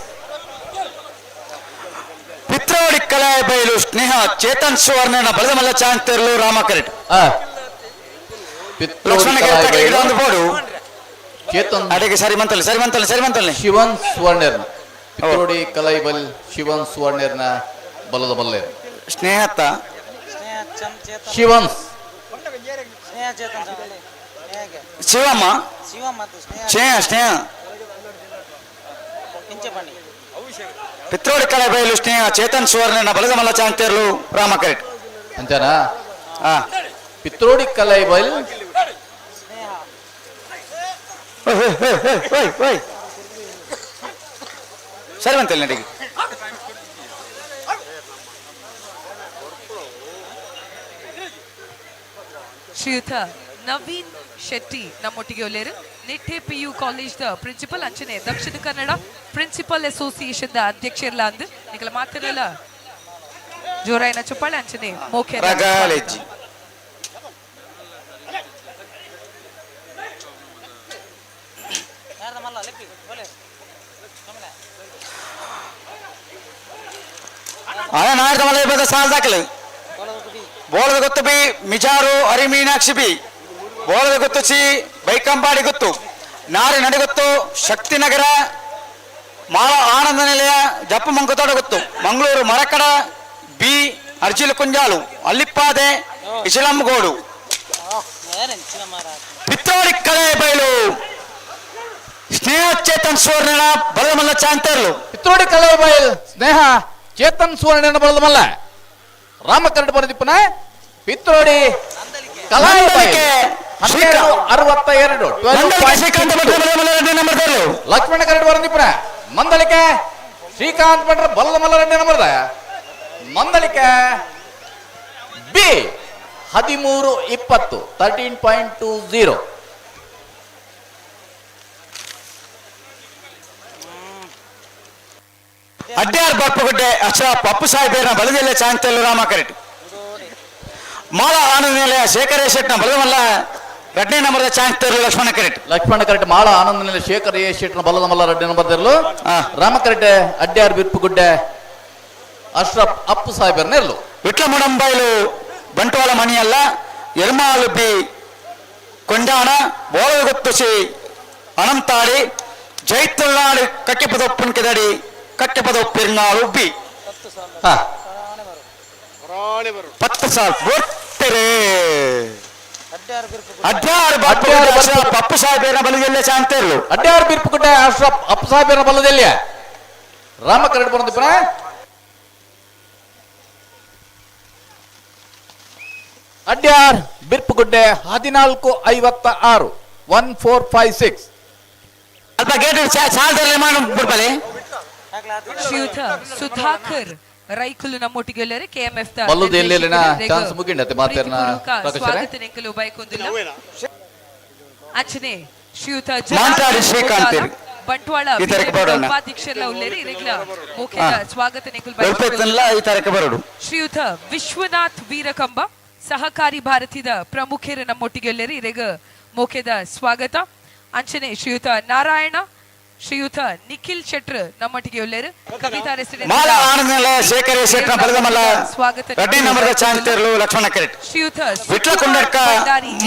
ಪಿತ್ರೋಡಿ ಕಲಾಯ ಬಯಲು ಸ್ನೇಹ ಚೇತನ್ ಸುವರ್ಣ ಬಲದ ಮಲ್ಲ ಚಾಂತೇರ್ಲು ರಾಮ ಕರೆಕ್ಟ್. ಲಕ್ಷ್ಮಣ ಒಂದು ಬೋರ್ಡು ಚೇತನ್ ಅಡಿಗೆ ಸರಿ ಮಂತಲ್ಲಿ ಸರಿ ಮಂತಲ್ಲಿ ಸರಿ ಮಂತಲ್ಲಿ ಶಿವನ್ ಸುವರ್ಣರ್ನ ಪಿತ್ರೋಡಿ ಕಲೈಬಲ್ ಶಿವನ್ ಸುವರ್ಣರ್ನ ಬಲದ ಬಲ್ಲೆ ಸ್ನೇಹತ್ತ ಶಿವನ್ಸ್ ಶಿವಮ್ಮ ಸ್ನೇಹ ಸ್ನೇಹ ಪಿತ್ರೋಡಿ ಕಲೆ ಬಯಲು ಸ್ನೇಹ ಚೇತನ್ ಸುವರ್ಣನ ಬಲದ ಮಲ್ಲ ಚಾಂತೇರ್ಲು ರಾಮ ಕರೆಕ್ಟ್. ಅಂಚನಾ ಪಿತ್ರೋಡಿ ಕಲೈಬಲ್ ಸರಿ ಬಂತಲ್ಲ ನಡಿಗೆ. ಶ್ರೀಯುತ ನವೀನ್ ಶೆಟ್ಟಿ ನಮ್ಮೊಟ್ಟಿಗೆ ಒಲ್ಲೇರು Nitte P U college the principal ಅಂಚನೆ Dakshina Kannada principal association the ಅಧ್ಯಕ್ಷರ್ಲ ಅಂದು ನಿಕಲ ಮಾತಿರಲ್ಲ ಜೋರಾಯಿನ ಚಪ್ಪಾಳೆ ಅಂಚನೆ ಮೋಕೆ ರಗಾಲೆಜ್ಜಿ. ನಾಯಕ ಮಲ್ಲ ಇಬ್ಬದ ಸಾಲ್ ದಾಖಲೆ ಬೋಳದ ಗೊತ್ತು ಬಿ ಮಿಜಾರು ಹರಿ ಮೀನಾಕ್ಷಿ ಬಿ ಬೋಳದ ಗೊತ್ತು ಸಿ ಬೈಕಂಪಾಡಿ ಗೊತ್ತು ನಾರಿ ನಡಿಗೊತ್ತು ಶಕ್ತಿನಗರ ಮಾಳ ಆನಂದ ನಿಲಯ ಜಪ್ಪು ಮಂಕುತೋಡ ಗೊತ್ತು ಮಂಗಳೂರು ಮರಕಡ ಬಿ ಅರ್ಜಿಲು ಕುಂಜಾಲು ಅಲ್ಲಿಪ್ಪಾದೆ ಇಸಿಲಂಗೋಡು ಪಿತ್ರೋಡಿ ಕಳೆ ಬಯಲು ಸ್ನೇಹ ಚೇತನ್ ಸುವರ್ಣ ಬಲಮಲ್ಲ ಚಾಂತರ್ಲು. ಪಿತ್ರೋಡಿ ಕಳೆ ಬಯಲು ಸ್ನೇಹ ಚೇತನ್ ಸುವರ್ಣ ಬಲದಮಲ್ಲ ರಾಮ ಕರಡು ಬರದಿಪ್ಪನ ಪಿತ್ರೋಡಿ ಕಲಾಯಿ 12.62 ಲಕ್ಷ್ಮಣ ಕರಡು ಬರಂದಿಪ್ಪನ ಮಂದಳಿಕೆ ಶ್ರೀಕಾಂತ್ ಭಟ್ರ ಬಲದಮಲ್ಲ ರೆಡ್ಡಿ ನಂಬರ್ದ ಮಂದಳಿಕೆ ಬಿ 13.20 13.20. ಅಡ್ಯಾರ್ ಬರ್ಪಗುಡ್ಡೆ ಅಶ್ರಫ್ ಪಪ್ಪು ಸಾಹೇಬೇರ್ನ ಬಲದಲ್ಲೇ ಚಾಂತಲ್ಲು ರಾಮ ಕರೆಕ್ಟ್. ಮಾಳ ಆನಂದ ನಿಲಯ ಶೇಖರ ಎ ಶೆಟ್ನ ಬಲದಮಲ್ಲ ಎರಡನೇ ನಂಬರ್ದ ಚಾಂತೇರ್ಲು ಲಕ್ಷ್ಮಣ ಕರೆಕ್ಟ್. ಲಕ್ಷ್ಮಣ ಕರೆಕ್ಟ್ ಮಾಳ ಆನಂದ ನಿಲಯ ಶೇಖರ್ ಎ ಶೆಟ್ನ ಬಲದಮಲ್ಲ ಎರಡನೇ ನಂಬರ್ ತೆರಲು ರಾಮ ಕರೆಕ್ಟ್ ಅಡ್ಯಾರ್ ಬಿರ್ಪುಗುಡ್ಡೆ ಅಶ್ರಫ್ ಅಪ್ಪು ಸಾಹೇಬರ್ನ ಇರಲು. ವಿಟ್ಲ ಮುಡಂಬೈಲು ಬಂಟ್ವಾಳ ಮಣಿಯಲ್ಲ ಎರ್ಮಾಲು ಬಿ ಕೊಂಡಾಣ ಬೋಳಗುತ್ತುಸಿ ಅನಂತಾಡಿ ಜೈತುಲ್ನಾಡು ಕಕ್ಕೆಪದೊಪ್ಪನ್ ಕೆದಡಿ ಕಕ್ಕೆಪದೊಪ್ಪಿರ್ನಾಳು ಬಿ 10 ಸಾಲ್ ಗೊತ್ತರೆ ಅಡ್ಯಾರ್ ಪಪ್ಪು ಸಾಹೇಬೇರ್ನ ಬಲದಲ್ಲೇ ಶಾಂತೇರ್ಲು. ಅಡ್ಯಾರ್ ಬಿರ್ಪುಗುಡ್ಡೆ ಅಶ್ರಫ್ ಅಪ್ಪು ಸಾಹೇಬೇರ್ನ ಬಲದಲ್ಲೇ ರಾಮ ಕರಡು ಬರಂದಿಪ್ಪನ ಅಡ್ಯಾರ್ ಬಿರ್ಪುಗುಡ್ಡೆ 14.56 1456. ಅಲ್ಪ ಗೇಟ್ ಸಾಲ್ದಲ್ಲಿ ಮಾಡು ಬಿಡ್ಬಲೆ. ಶ್ರೀಯುತ ಸುಧಾಕರ್ ರೈಕುಲು ನಮ್ಮೊಟ್ಟಿಗೆ ಎಲ್ಲರೂ ಕೆಎಂಎಫ್ ಬಲ್ಲುದು ಎಲ್ಲೆಲ್ಲಿನ ಚಾನ್ಸ್ ಮುಗಿಂಡತೆ ಮಾತೇರ್ನ ಸ್ವಾಗತ ನೆಕ್ಕಲು ಬೈಕೊಂದಿಲ್ಲ ಅಂಚನೆ ಶ್ರೀಯುತ ಮಾಂತಾಡಿ ಶ್ರೀಕಾಂತ್ ಬಂಟ್ವಾಳ ಈ ತರಕ್ಕೆ ಬರೋಣ. ಉಪಾಧ್ಯಕ್ಷರ ಉಲ್ಲೇರಿ ಇರೆಗ್ಲ ಮುಖ್ಯ ಸ್ವಾಗತ ನೆಕ್ಕಲು ಈ ತರಕ್ಕೆ ಬರೋಡು. ಶ್ರೀಯುತ ವಿಶ್ವನಾಥ್ ವೀರಕಂಬ ಸಹಕಾರಿ ಭಾರತಿದ ಪ್ರಮುಖರು ನಮ್ಮೊಟ್ಟಿಗೆ ಎಲ್ಲರೂ ಇರೆಗ ಮೋಕೆದ ಸ್ವಾಗತ. ಅಂಚನೆ ಶ್ರೀಯುತ ನಾರಾಯಣ ಶ್ರೀಯುತ ನಿಖಿಲ್ ಶೆಟ್ರ್ ನಮ್ಮೊಟ್ಟಿಗೆ ಉಲ್ಲೇರು ಕವಿತಾ ರೆಸಿಡೆನ್ಸಿ ಮಾಲ ಆನಂದ ನಿಲಯ ಶೇಖರ್ ಶೆಟ್ನ ಬಲದಮಲ್ಲ ಸ್ವಾಗತ ಎರಡನೇ ನಂಬರ್ದ ಚಾಂತೇರ್ಲು ಲಕ್ಷ್ಮಣ ಕರೆಕ್ಟ್. ಶ್ರೀಯುತ ವಿಟ್ಲ ಕುಂಡಡ್ಕ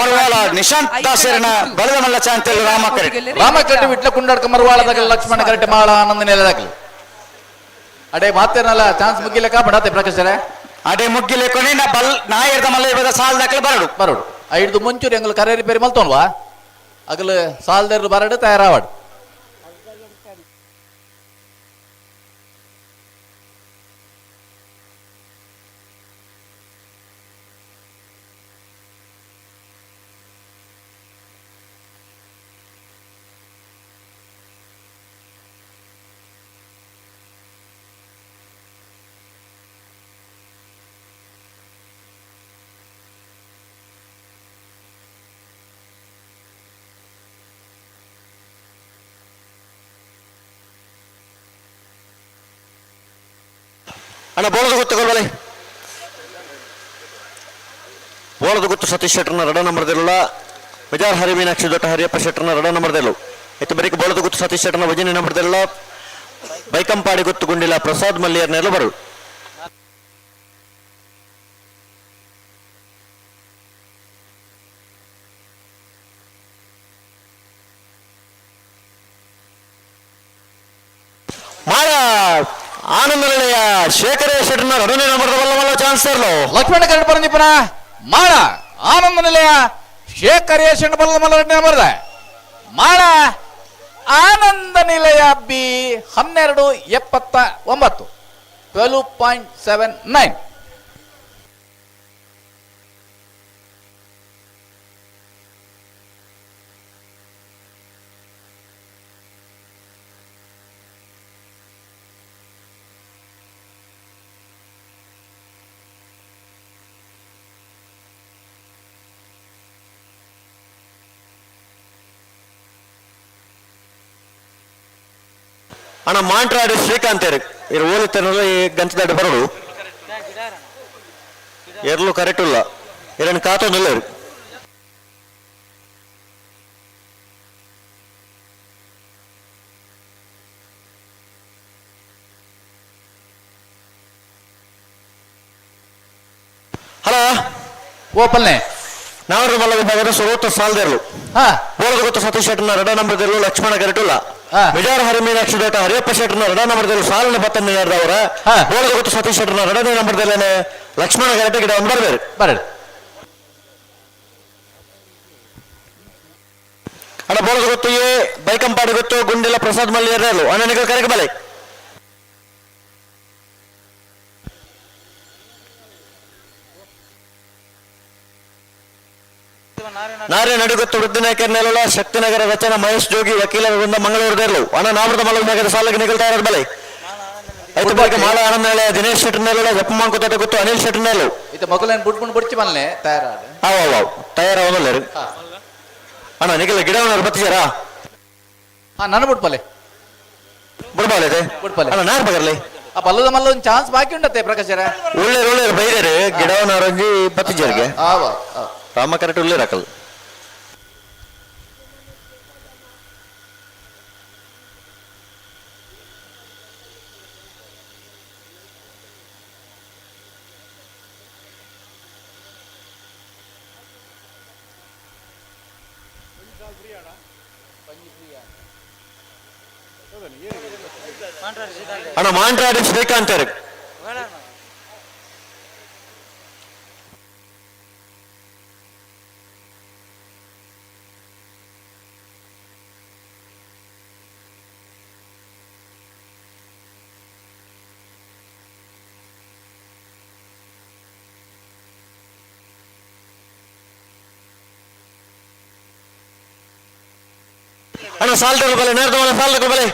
ಮರವಾಳ ನಿಶಾಂತ್ ದಾಸೇರನ ಬಲದಮಲ್ಲ ಚಾಂತೇರ್ಲು ರಾಮ ಕರೆಕ್ಟ್. ರಾಮ ಕರೆಕ್ಟ್ ವಿಟ್ಲ ಕುಂಡಡ್ಕ ಮರವಾಳದಾಗ ಲಕ್ಷ್ಮಣ ಕರೆಕ್ಟ್ ಮಾಳ ಆನಂದ ನಿಲಯದಾಗಲಿ ಅಡೇ ಮಾತೇನಲ್ಲ ಚಾನ್ಸ್ ಮುಗಿಲಕ ಬಡತೆ ಪ್ರಕಾಶರೇ. ಅಡೆ ಮುಗ್ಗಿಲೆ ಕೊನೆ ನಾ ಬಲ್ ನಾಯರ್ದ ಮಲ್ಲ ಇಬ್ಬದ ಸಾಲ್ ದಾಖಲೆ ಬರಡು ಬರಡು ಐದು ಮುಂಚೂರಿ ಎಂಗಲ್ ಕರೆ ರಿಪೇರಿ ಮಲ್ತೋನ್ವಾ ಅಗಲು ಸಾಲ್ದೇರು ಬರಡು ತಯಾರಾವಡು. ಅಣ್ಣ ಬೋಳದ ಗೊತ್ತು ಕೊಲ್ಬಲೆ ಬೋಳದ ಗೊತ್ತು ಸತೀಶ್ ಶೆಟ್ಟರ್ನ ರಡ ನಂಬರ್ದಿಲ್ಲ ಬಿಜಾರ್ ಹರಿ ಮೀನಾಕ್ಷಿ ದೊಡ್ಡ ಹರಿಯಪ್ಪ ಶೆಟ್ಟರ್ನ ರಡ ನಂಬರ್ದಿಲ್ಲ ಇತ್ತು ಬರೀ ಬೋಳದ ಗೊತ್ತು ಸತೀಶ್ ಶೆಟ್ಟರ್ನ ವಜನಿ ನಂಬರ್ದಿಲ್ಲ ಬೈಕಂಪಾಡಿ ಗೊತ್ತು ಗುಂಡಿಲ್ಲ ಪ್ರಸಾದ್ ಮಲ್ಲಿಯರ್ನೆಲ್ಲ ಬರು ಮಾಡ ಆನಂದ ನಿಲಯ ಶೇಖರ ಶೆಟ್ಟರ್ನ ರಡನೆ ನಂಬರ್ದ ಚಾನ್ಸ್ ಇರಲು ಲಕ್ಷ್ಮಣ ಕರೆಟ್ ಪರಂದಿಪ್ಪನ ಮಾಡ ಆನಂದ ನಿಲಯ ಶೇಖರ್ ಶೆಟ್ ಬಲ್ಲ ಮಲ್ಲ ನಂಬರ್ದ ಮಾಡ ಆನಂದ ನಿಲಯ ಬಿ 12.79 12.79. ಅಣ್ಣ ಮಾಂಟ್ರಾಡಿ ಶ್ರೀಕಾಂತ್ ಇರು ಓಲಿತ್ತನಲ್ಲಿ ಗಂಚದಾಡಿ ಬರೋಡು ಎರ್ಲು ಕರೆಕ್ಟ್ ಇಲ್ಲ ಇರನ್ನು ಕಾತೊಂದಿಲ್ಲ ಇರು. ಹಲೋ ಓಪಲ್ನೆ ನಾವರು ಮಲ್ಲ ವಿಭಾಗದ ಸುರೋತ ಸಾಲ್ದೇರ್ಲು ಬೋಳದ ಗೊತ್ತು ಸತೀಶ್ ಶೆಟ್ಟರ್ನ ರಡ ನಂಬರ್ದಿರ್ಲು ಲಕ್ಷ್ಮಣ ಕರೆಟುಲ್ಲ ಬಿಜಾರ ಹರಿ ಮೀನಾಕ್ಷಿ ದೊಡ್ಡ ಹರಿಯಪ್ಪ ಶೆಟ್ಟರ್ನ ರಡ ನಂಬರ್ದಿರ್ಲು ಸಾಲನ ಪತ್ತನ್ನ ಅವರ ಬೋಳದ ಗೊತ್ತು ಸತೀಶ್ ಶೆಟ್ಟರ್ನ ರಡನೇ ನಂಬರ್ದಲ್ಲೇನೆ ಲಕ್ಷ್ಮಣ ಕರೆಟು ಗಿಡ ಒಂದು ಬರ್ಬೇರು ಬರಡು. ಅಣ್ಣ ಬೋಳದ ಗೊತ್ತು ಎ ಬೈಕಂಪಾಡಿ ಗೊತ್ತು ಗುಂಡಿಲ ಪ್ರಸಾದ್ ಮಲ್ಲಿಯರ್ಲು ಅಣ್ಣನಿಗೆ ಕರೆಗೆ ಬಲೆ ನಾರೇ ನಡುಗೊತ್ತು ವೃದ್ಧನಾಯಕರ ನೆಲಲ ಶಕ್ತಿನಗರ ರಚನಾ ಮಹೇಶ್ ಜೋಗಿ ವಕೀಲರ ವೃಂದ ಮಂಗಳೂರು ಅಣ್ಣ ನಾಮರದ ಮಲವಿಭಾಗದ ಸಾಲಿಗೆ ನಿಗಲ್ತಾ ಇರೋದು ಬಲೆ ಐದು ಬಳಿಕ ಮಾಳ ಆನಂದ ನೆಲೆ ದಿನೇಶ್ ಶೆಟ್ಟರ್ ನೆಲಲ ಜಪ್ಪಮಾಂಕು ತೋಟ ಗೊತ್ತು ಅನಿಲ್ ಶೆಟ್ಟರ್ ನೆಲು ಇದು ಮಗುಲೇನು ಬುಡ್ಬುಂಡ್ ಬುಡ್ಚಿ ಮಲ್ನೆ ತಯಾರಾದ ಅವ್ ಅವ್ ಅವ್ ತಯಾರಾವಲ್ಲ ಅಣ್ಣ ನಿಗಲ ಗಿಡವನ್ನ ಬತ್ತಿಜಾರಾ? ಹಾ ನಾನು ಬುಡ್ಪಲೆ ಬುಡ್ಬಾಲೆ ಬುಡ್ಪಲೆ ಅಣ್ಣ ನಾರ್ ಬಗರ್ಲಿ ಆ ಬಲ್ಲದ ಮಲ್ಲ ಒಂದು ಚಾನ್ಸ್ ಬಾಕಿ ಉಂಟತ್ತೆ ಪ್ರಕಾಶರ. ಒಳ್ಳೆ ಒಳ್ಳೆ ಬೈದೇರು ಗಿಡವನ್ನ ರಂಜಿ ಬತ್ತಿಜಾರಿಗೆ ರಾಮ ಕರೆಕ್ಟ್ ಒಳ್ಳೆ ರಾಕಲ್. ಅಣ್ಣ ಮಾಂಟ್ರಾಡಿ ಶ್ರೀಕಾಂತ್ ಅಣ್ಣ ಸಾಲ್ ತಗೊಳ್ಬಲೆ ನೇರ ಸಾಲ್ ತಗೊಳ್ಬಲೆ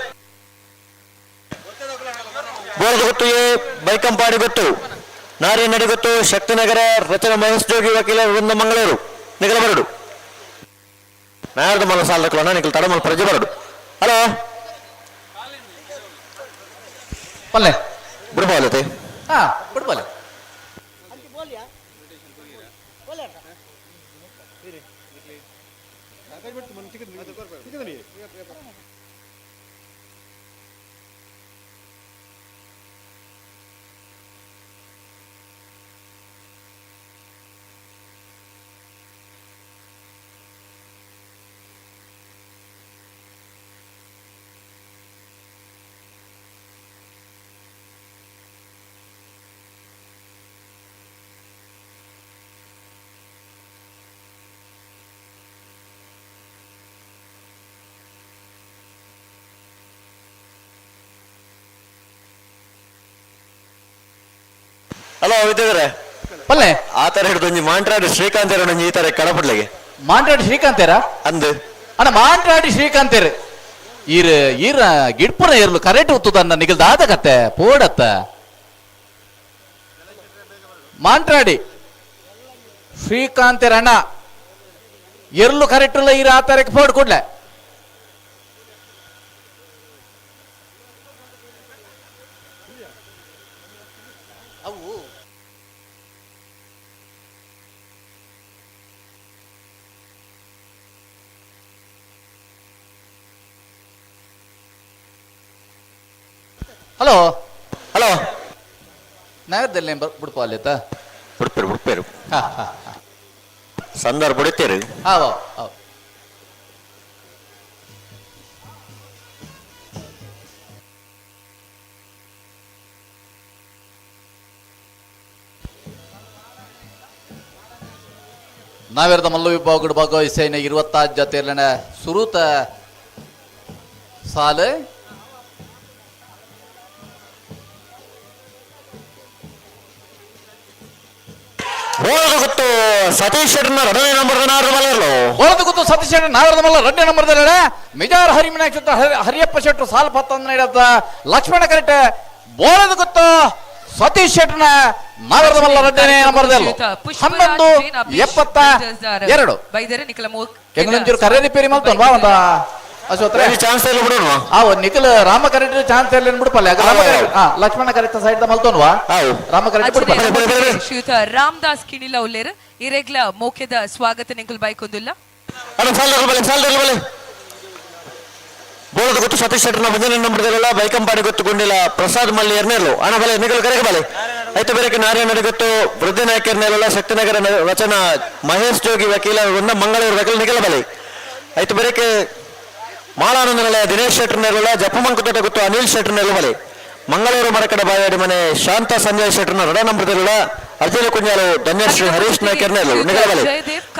ಬೋರ್ಡ್ ಗೊತ್ತು ಎ ಬೈಕಂಪಾಡಿ ಗೊತ್ತು ನಾರಿ ನಡಿ ಗೊತ್ತು ಶಕ್ತಿನಗರ ರಚನಾ ಮಹೇಶ್ ಜೋಗಿ ವಕೀಲ ವೃಂದ ಮಂಗಳೂರು ನಿಗಲ ಬರಡು ನಾರ್ದ ಮಲ್ಲ ಸಾಲ್ ತಗೊಳ್ಳೋಣ ನಿಖಲ್ ತಡಮಲ್ ಪ್ರಜೆ ಬರಡು. ಹಲೋ ಪಲ್ಲೆ ಬಿಡ್ಬಾಲತೆ ಹಾ ಬಿಡ್ಬಾಲೆ. ಹಲೋ ವಿದ್ಯಾಧರೆ ಪಲ್ಲೆ ಆ ತರ ಹಿಡಿದು ಒಂಜಿ ಮಾಂಟ್ರಾಡಿ ಶ್ರೀಕಾಂತ್ ಒಂಜಿ ಈ ತರ ಕಡಪಡ್ಲಿಗೆ ಮಾಂಟ್ರಾಡಿ ಶ್ರೀಕಾಂತೇರ ಅಂದು ಅಣ್ಣ ಮಾಂಟ್ರಾಡಿ ಶ್ರೀಕಾಂತೇರ್ ಈರ್ ಈರ ಗಿಡ್ಪುನ ಇರ್ಲು ಕರೆಕ್ಟ್ ಉತ್ತದನ್ನ ನಿಗಲ್ದಾದ ಕತ್ತೆ ಪೋಡತ್ತ ಮಾಂಟ್ರಾಡಿ ಶ್ರೀಕಾಂತೇರ್ ಅಣ್ಣ ಎರ್ಲು ಕರೆಕ್ಟ್ ಇಲ್ಲ ಈರ ಆ ತರಕ್ಕೆ ಪೋಡ್ ಕೊಡ್ಲೆ. ಹಲೋ ಹಲೋ ನಾಗರದಲ್ಲಿ ಬುಡ್ಪ ಅಲ್ಲಿತ್ತ ಬುಡ್ಪೇರು ಬುಡ್ಪೇರು ಹಾ ಹಾ ಸಂದರ್ಭ ಬುಡಿತೇರು ಹಾಂ ಹಾಂ ನಾವೇರ್ದ ಮಲ್ಲು ವಿಭಾಗಡ್ ಭಾಗವಹಿಸೈನ 26 ಜೊತೆಯಲ್ಲಿನ ಸುರೂತ ಸಾಲು ಬೋಳದ ಗೊತ್ತು ಸತೀಶ್ ಶೆಟ್ಟರ್ನ ಎರಡನೇ ನಂಬರ್ ನಾರದ ಬೋಳದ ಗೊತ್ತು ಸತೀಶ್ ಶೆಟ್ಟರ್ ನಾರದ ಮಲ್ಲ ಎರಡನೇ ನಂಬರ್ ಮಿಜಾರ್ ಹರಿಮಿನಾಕ್ಷ ಹರಿಯಪ್ಪ ಶೆಟ್ಟರು ಸಾಲು ಪತ್ತೊಂದು ನೀಡತ್ತ ಲಕ್ಷ್ಮಣ ಕರೆಕ್ಟ್ ಬೋಳದ ಗೊತ್ತು ಸತೀಶ್ ಶೆಟ್ಟರ್ನ ನಾಗರದ ಮಲ್ಲ ಎರಡನೇ ನಂಬರ್ 11 72 ಕೆಂಗಲಂಚೂರು ಕರೆ ರಿಪೇರಿ ಮಲ್ತೋನ್ ಬಾ ಒಂದ ಅಶ್ವತ್ರೆ ಚಾನ್ಸ್ ಇಲ್ಲ ಬಿಡೋಣ ಆ ನಿಖಿಲ್ ರಾಮ ಕರೆಕ್ಟ್ ಚಾನ್ಸ್ ಇಲ್ಲ ಬಿಡ್ಪಲ್ಲ Rama Lakshmana correct side the ಮಲ್ತೋನ್ವಾ ರಾಮ ಕರೆಕ್ಟ್ ಬಿಡ್ಪಲ್ಲ. ಶ್ರೀಯುತ ರಾಮದಾಸ್ ಕಿಣಿಲ ಉಲ್ಲೇರ್ ಇರೆಗ್ಲ ಮೋಕೆದ ಸ್ವಾಗತ ನಿಂಕುಲ್ ಬೈಕೊಂದುಲ್ಲ. ಬೋಳದ ಗೊತ್ತು ಸತೀಶ್ ಶೆಟ್ಟರ್ನ ಒಂದನೇ ನಂಬರ್ದಲ್ಲ ಬೈಕಂಪಾಡಿ ಗೊತ್ತು ಗುಂಡಿಲ ಪ್ರಸಾದ್ ಮಲ್ಲಿ ಎರನೇರ್ಲು ಅಣ್ಣ ಬಲೆ ನಿಗಲು ಕರೆಗೆ ಬಲೆ ಆಯ್ತು ಬೇರೆ ನಾರಾಯಣ ಗೊತ್ತು ವೃದ್ಧ ನಾಯಕರ್ನೆಲ್ಲ ಶಕ್ತಿನಗರ ರಚನಾ ಮಹೇಶ್ ಜೋಗಿ ವಕೀಲ ವೃಂದ ಮಂಗಳೂರು ವಕೀಲ ನಿಗಲ ಬಲೆ ಆಯ್ತು ಬೇರೆ ಮಾಳಾನಂದ ನೆಲೆ ದಿನೇಶ್ ಶೆಟ್ಟರ್ ನೆರಳ ಜಪ್ಪಮಂಕುತೋಟ ಗೊತ್ತು ಅನಿಲ್ ಶೆಟ್ಟರ್ ನೆರಳು ಬಲೆ ಮಂಗಳೂರು ಮರಕಡ ಬಾಯಾಡಿ ಮನೆ ಶಾಂತ ಸಂಜಯ್ ಶೆಟ್ಟರ್ನ ರಡ ನಂಬರ್ದಲ್ಲ ಅರ್ಜುನ ಕುಂಜಾಲು ಧನ್ಯಶ್ರೀ ಹರೀಶ್ ನಾಯ್ಕರ್ ನೆರಳು ನಿಗಲ ಬಲೆ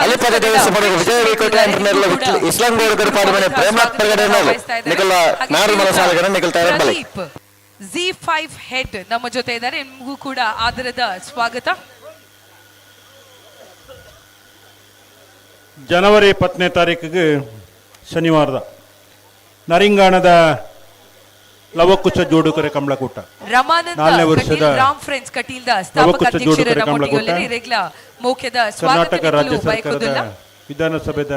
ಅಲಿಪದ ದೇವಸ್ಥಾನ ವಿಜಯ ವಿಕೋಟೆ ನೆರಳು ಇಸ್ಲಾಂ ಗೌಡ ಗರ್ಪಾಡಿ ಮನೆ ಪ್ರೇಮನಾಥ್ ಪರ್ಗಡೆ ನೆರಳು ನಿಖಲ ನಾರುಮಲ ಸಾಲಗಡ ನಿಖಲ್ ಬಲೆ. ಜಿ5 ಹೆಡ್ ನಮ್ಮ ಜೊತೆ ಇದ್ದಾರೆ, ನಿಮಗೂ ಕೂಡ ಆದರದ ಸ್ವಾಗತ. ಜನವರಿ 10ನೇ ತಾರೀಕಿಗೆ ಶನಿವಾರದ ನರಿಂಗಾಣದ ಲವಕುಶ ಜೋಡುಕರೆ ಕಮಲಕೂಟ ರಮಾನಂದ ನಾಲ್ನೇ ವರ್ಷದ ರಾಮ್ ಫ್ರೆಂಡ್ಸ್ ಕಟೀಲ್ದ ಸ್ಥಾಪಕ ಲವಕುಶ ಅಧ್ಯಕ್ಷರ ಜೋಡುಕರೆ ಕಮಲಕೂಟ ಇರೆಗ್ಲ ಮೋಖ್ಯದ ಸ್ವಾಗತ ಕರ್ನಾಟಕ ರಾಜ್ಯ ಸರ್ಕಾರದ ವಿಧಾನಸಭೆದ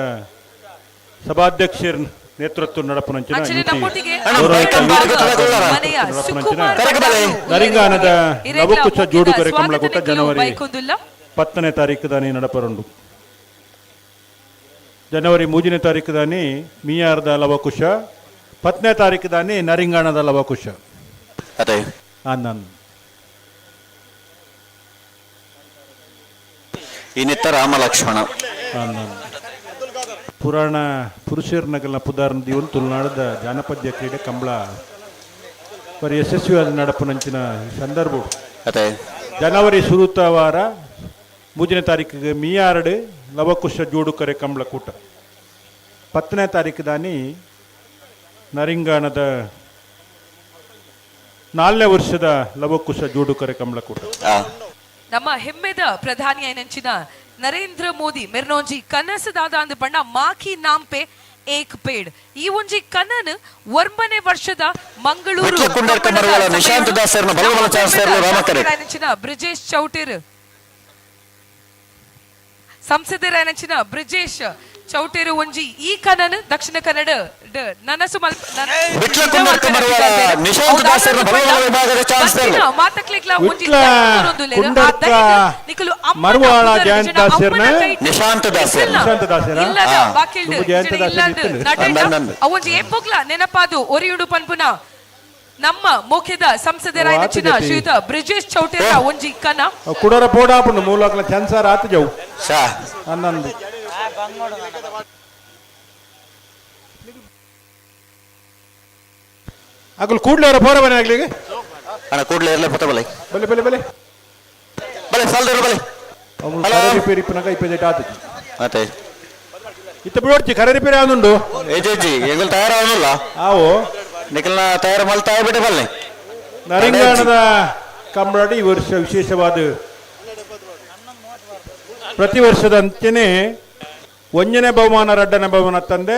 ಸಭಾಧ್ಯಕ್ಷರ ನೇತೃತ್ವ ನಡಪುನಂಚಿನ ನರಿಂಗಾನದ ಲವಕುಶ ಜೋಡುಕರೆ ಕಮಲಕೂಟ ಜನವರಿ 10ನೇ ತಾರೀಕು ದಾನಿ ನಡಪರುಂಡು. ಜನವರಿ 3ನೇ ತಾರೀಕು ದಾನಿ ಮಿಯಾರ್ದ ಲವಕುಶ, 10ನೇ ತಾರೀಕು ದಾನಿ ನರಿಂಗಾಣದ ಲವಕುಶ. ಆನಂದ್ ಇನ್ನಿತ್ತ ರಾಮ ಲಕ್ಷ್ಮಣ ಆನಂದ್ ಪುರಾಣ ಪುರುಷರ್ನಗಲ್ನ ಪುದಾರ್ನ ದಿವನ್ ತುಳುನಾಡದ ಜಾನಪದ್ಯ ಕ್ರೀಡೆ ಕಂಬಳ ಬರಿ ಯಶಸ್ವಿಯಾದ ನಡಪುನಂಚಿನ ಸಂದರ್ಭ. ಜನವರಿ ಸುರುತ ವಾರ 3ನೇ ತಾರೀಕಿಗೆ ಮಿಯಾರಡು ಲವಕುಶ ಜೋಡುಕರೆ ಕಂಬಳಕೂಟ, 10ನೇ ತಾರೀಕು ದಾನಿ ನರಿಂಗಾಣದ 4ನೇ ವರ್ಷದ ಲವಕುಶ ಜೋಡುಕರೆ ಕಂಬಳಕೂಟ. ನಮ್ಮ ಹೆಮ್ಮೆದ ಪ್ರಧಾನಿ ಐನಂಚಿನ ನರೇಂದ್ರ ಮೋದಿ ಮೆರ್ನೋಂಜಿ ಕನಸದಾದ ಅಂದ ಬಣ್ಣ ಮಾಖಿ ನಾಂಪೆ ಏಕ್ ಪೇಡ್ ಈ ಒಂಜಿ ಕನನ್ 9ನೇ ವರ್ಷದ ಮಂಗಳೂರು ಬ್ರಿಜೇಶ್ ಚೌಟೇರ್ ಸಂಸದರಾಯನಂಚಿನ ಬ್ರಿಜೇಶ್ ಚೌಟೇರು ಒಂಜಿ ಈ ಕನನ್ ದಕ್ಷಿಣ ಕನ್ನಡ ನನಸು ಅವೊಂಜಿ ಏಪೋಗ್ಲ ನೆನಪಾದು ಒರಿಯುಡು ಪನ್ಪುನ ನಮ್ಮ ಮೋಖ್ಯದ ಸಂಸದರಾಯನಂಚಿನ ಶ್ರೀಯುತ ಬ್ರಿಜೇಶ್ ಚೌಟೇರ ಒಂಜಿ ಕನ ಕುಡರ ಪೋಡಾಪುಂಡು ಮೂಲಕಲ ಚನ್ಸಾರ ಆತ ಜೌ ಅನ್ನಂದು ಅಗಲ್ ಕೂಡ್ಲೇರ ಪೋರ ಬನೆ ಆಗ್ಲಿಗೆ ಅಣ್ಣ ಕೂಡ್ಲೇ ಇರಲೇ ಪತ ಬಲೆ ಬಲೆ ಬಲೆ ಬಲೆ ಬಲೆ ಸಾಲ್ದರ ಬಲೆ ಅಮುಲ್ ಕರೆ ರಿಪೇರಿ ಪನಗ ಇಪ್ಪೆಜೆಟ್ ಆತ ಮತ್ತೆ ಇತ್ತ ಬಿಡೋಡ್ಚಿ ಕರೆ ರಿಪೇರಿ ಆವನುಂಡು ಏಜೆಜಿ ಎಂಗಲ್ ತಯಾರಾವನಲ್ಲ ಆವೋ ನಿಖಲ್ನ ತಯಾರು ಮಲ್ತಾ ಬಿಟ್ಟೆ ಬಲ್ಲೆ. ನರಿಂಗಾಣದ ಕಂಬಳಡಿ ಈ ವರ್ಷ ವಿಶೇಷವಾದ ಪ್ರತಿ ವರ್ಷದಂತೆಯೇ 1ನೇ ಬಹುಮಾನ 2ನೇ ಬಹುಮಾನ ತಂದೆ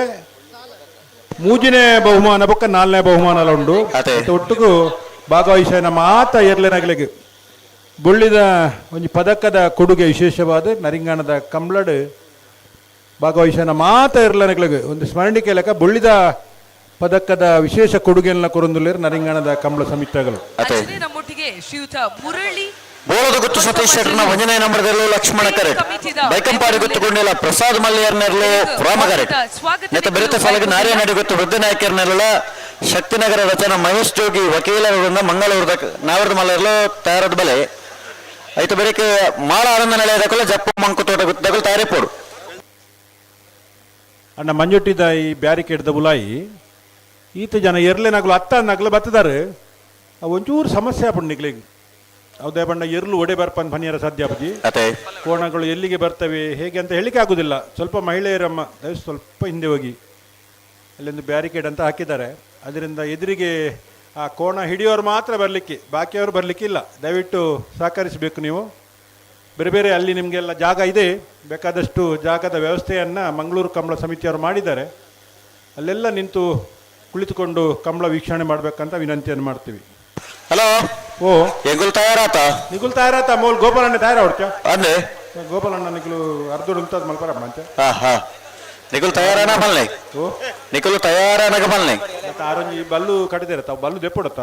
3ನೇ ಬಹುಮಾನ ಬೊಕ್ಕ 4ನೇ ಬಹುಮಾನ ಉಂಡು. ಒಟ್ಟಿಗೂ ಭಾಗವಹಿಸ ನಮ್ಮ ಆತ ಎರ್ಲೆನಗಲಿಗೆ ಬುಳ್ಳಿದ ಒಂಜಿ ಪದಕದ ಕೊಡುಗೆ ವಿಶೇಷವಾದ ನರಿಂಗಾಣದ ಕಂಬಳಡು ಭಾಗವಹಿಸ ನಮ್ಮ ಆತ ಎರ್ಲೆನಗಲಿಗೆ ಒಂದು ಸ್ಮರಣಿಕೆ ಲೆಕ್ಕ ಬುಳ್ಳಿದ ಪದಕದ ವಿಶೇಷ ಕೊಡುಗೆಯನ್ನ ಕೊರೊಂದುಲ್ಲೇರು ನರಿಂಗಾಣದ ಕಂಬಳ ಸಮಿತಿಗಳು. ನಮ್ಮೊಟ್ಟಿಗೆ ಶ್ರೀಯುತ ಮುರಳಿ ಬೋಳದ ಗುತ್ತು ಸತೀಶ್ ಶೆಟ್ಟರ್ನ 1ನೇ ನಂಬರ್ದಲ್ಲೂ ಲಕ್ಷ್ಮಣ ಕರೆಟ್, ಬೈಕಂಪಾಡಿ ಗೊತ್ತುಕೊಂಡಿಲ್ಲ ಪ್ರಸಾದ್ ಮಲ್ಲಿಯರ್ನೆರ್ಲು ರಾಮ ಕರೆಟ್, ನೆತ್ತ ಬೆರೆತ ಸಾಲಗ ನಾರ್ಯನಡಿ ಗೊತ್ತು ವೃದ್ಧ ನಾಯಕರ್ನೆಲ್ಲ ಶಕ್ತಿನಗರ ರಚನಾ ಮಹೇಶ್ ಜೋಗಿ ವಕೀಲರಿಂದ ಮಂಗಳೂರದ ನಾವರದ ಮಲ್ಲರ್ಲು ತಯಾರದ ಬಲೆ ಐತ ಬೆರಿಕೆ ಮಾಳ ಆನಂದ ನಿಲಯದಕುಲ ಜಪ್ಪು ಮಂಕು ತೋಟ ಗುತ್ತದಕುಲು ತಯಾರಿಪೋಡು. ಅಣ್ಣ ಮಂಜುಟ್ಟಿದ ಈ ಬ್ಯಾರಿಕೇಡ್ದ ಬುಲಾಯಿ ಈತ ಜನ ಎರ್ಲೆನಾಗ್ಲು ಅತ್ತ ನಗ್ಲು ಬತ್ತದಾರೆ ಅವು ಒಂಚೂರು ಸಮಸ್ಯೆ ಆಪುಂಡು ನಿಗ್ಲಿಗ್ ಹೌದೇ ಬಣ್ಣ ಎರ್ಲು ಒಡೆ ಬರ್ಪನ್ ಪನಿಯರ ಸಾಧ್ಯ ಅಪ್ಪಾಜಿ. ಕೋಣಗಳು ಎಲ್ಲಿಗೆ ಬರ್ತವೆ ಹೇಗೆ ಅಂತ ಹೇಳಿಕೆ ಆಗುದಿಲ್ಲ. ಸ್ವಲ್ಪ ಮಹಿಳೆಯರಮ್ಮ ದಯವಿಟ್ಟು ಸ್ವಲ್ಪ ಹಿಂದೆ ಹೋಗಿ, ಅಲ್ಲೊಂದು ಬ್ಯಾರಿಕೇಡ್ ಅಂತ ಹಾಕಿದ್ದಾರೆ, ಅದರಿಂದ ಎದುರಿಗೆ ಆ ಕೋಣ ಹಿಡಿಯೋರು ಮಾತ್ರ ಬರಲಿಕ್ಕೆ, ಬಾಕಿಯವರು ಬರಲಿಕ್ಕಿಲ್ಲ. ದಯವಿಟ್ಟು ಸಹಕರಿಸಬೇಕು ನೀವು. ಬೇರೆ ಬೇರೆ ಅಲ್ಲಿ ನಿಮಗೆಲ್ಲ ಜಾಗ ಇದೆ, ಬೇಕಾದಷ್ಟು ಜಾಗದ ವ್ಯವಸ್ಥೆಯನ್ನು ಮಂಗಳೂರು ಕಂಬಳ ಸಮಿತಿಯವರು ಮಾಡಿದ್ದಾರೆ. ಅಲ್ಲೆಲ್ಲ ನಿಂತು ಕುಳಿತುಕೊಂಡು ಕಂಬಳ ವೀಕ್ಷಣೆ ಮಾಡಬೇಕಂತ ವಿನಂತಿಯನ್ನು ಮಾಡ್ತೀವಿ. ಹಲೋ, ಓ ಎಂಗುಲ್ ತಯಾರಾತ? ನಿಗುಲ್ ತಯಾರಾತ ಮೋಲ್ ಗೋಪಾಲಣ್ಣ ತಯಾರ ಹೊಡ್ಕ ಅಂದೆ ಗೋಪಾಲಣ್ಣ ನಿಗುಲು ಅರ್ಧೋಡು ಉಂತಾದ್ ಮಲ್ಪರ ಮಂಚ. ಹಾ ಹಾ ನಿಗುಲ್ ತಯಾರಾನ ಬಲ್ಲೆ? ಓ ನಿಗುಲ್ ತಯಾರಾನಗ ಬಲ್ಲೆ? ಮತ್ತೆ ಆರೊಂಜಿ ಬಲ್ಲು ಕಟ್ಟಿದಿರ ತಾವು ಬಲ್ಲು ದೆಪ್ಪುಡತ್ತ.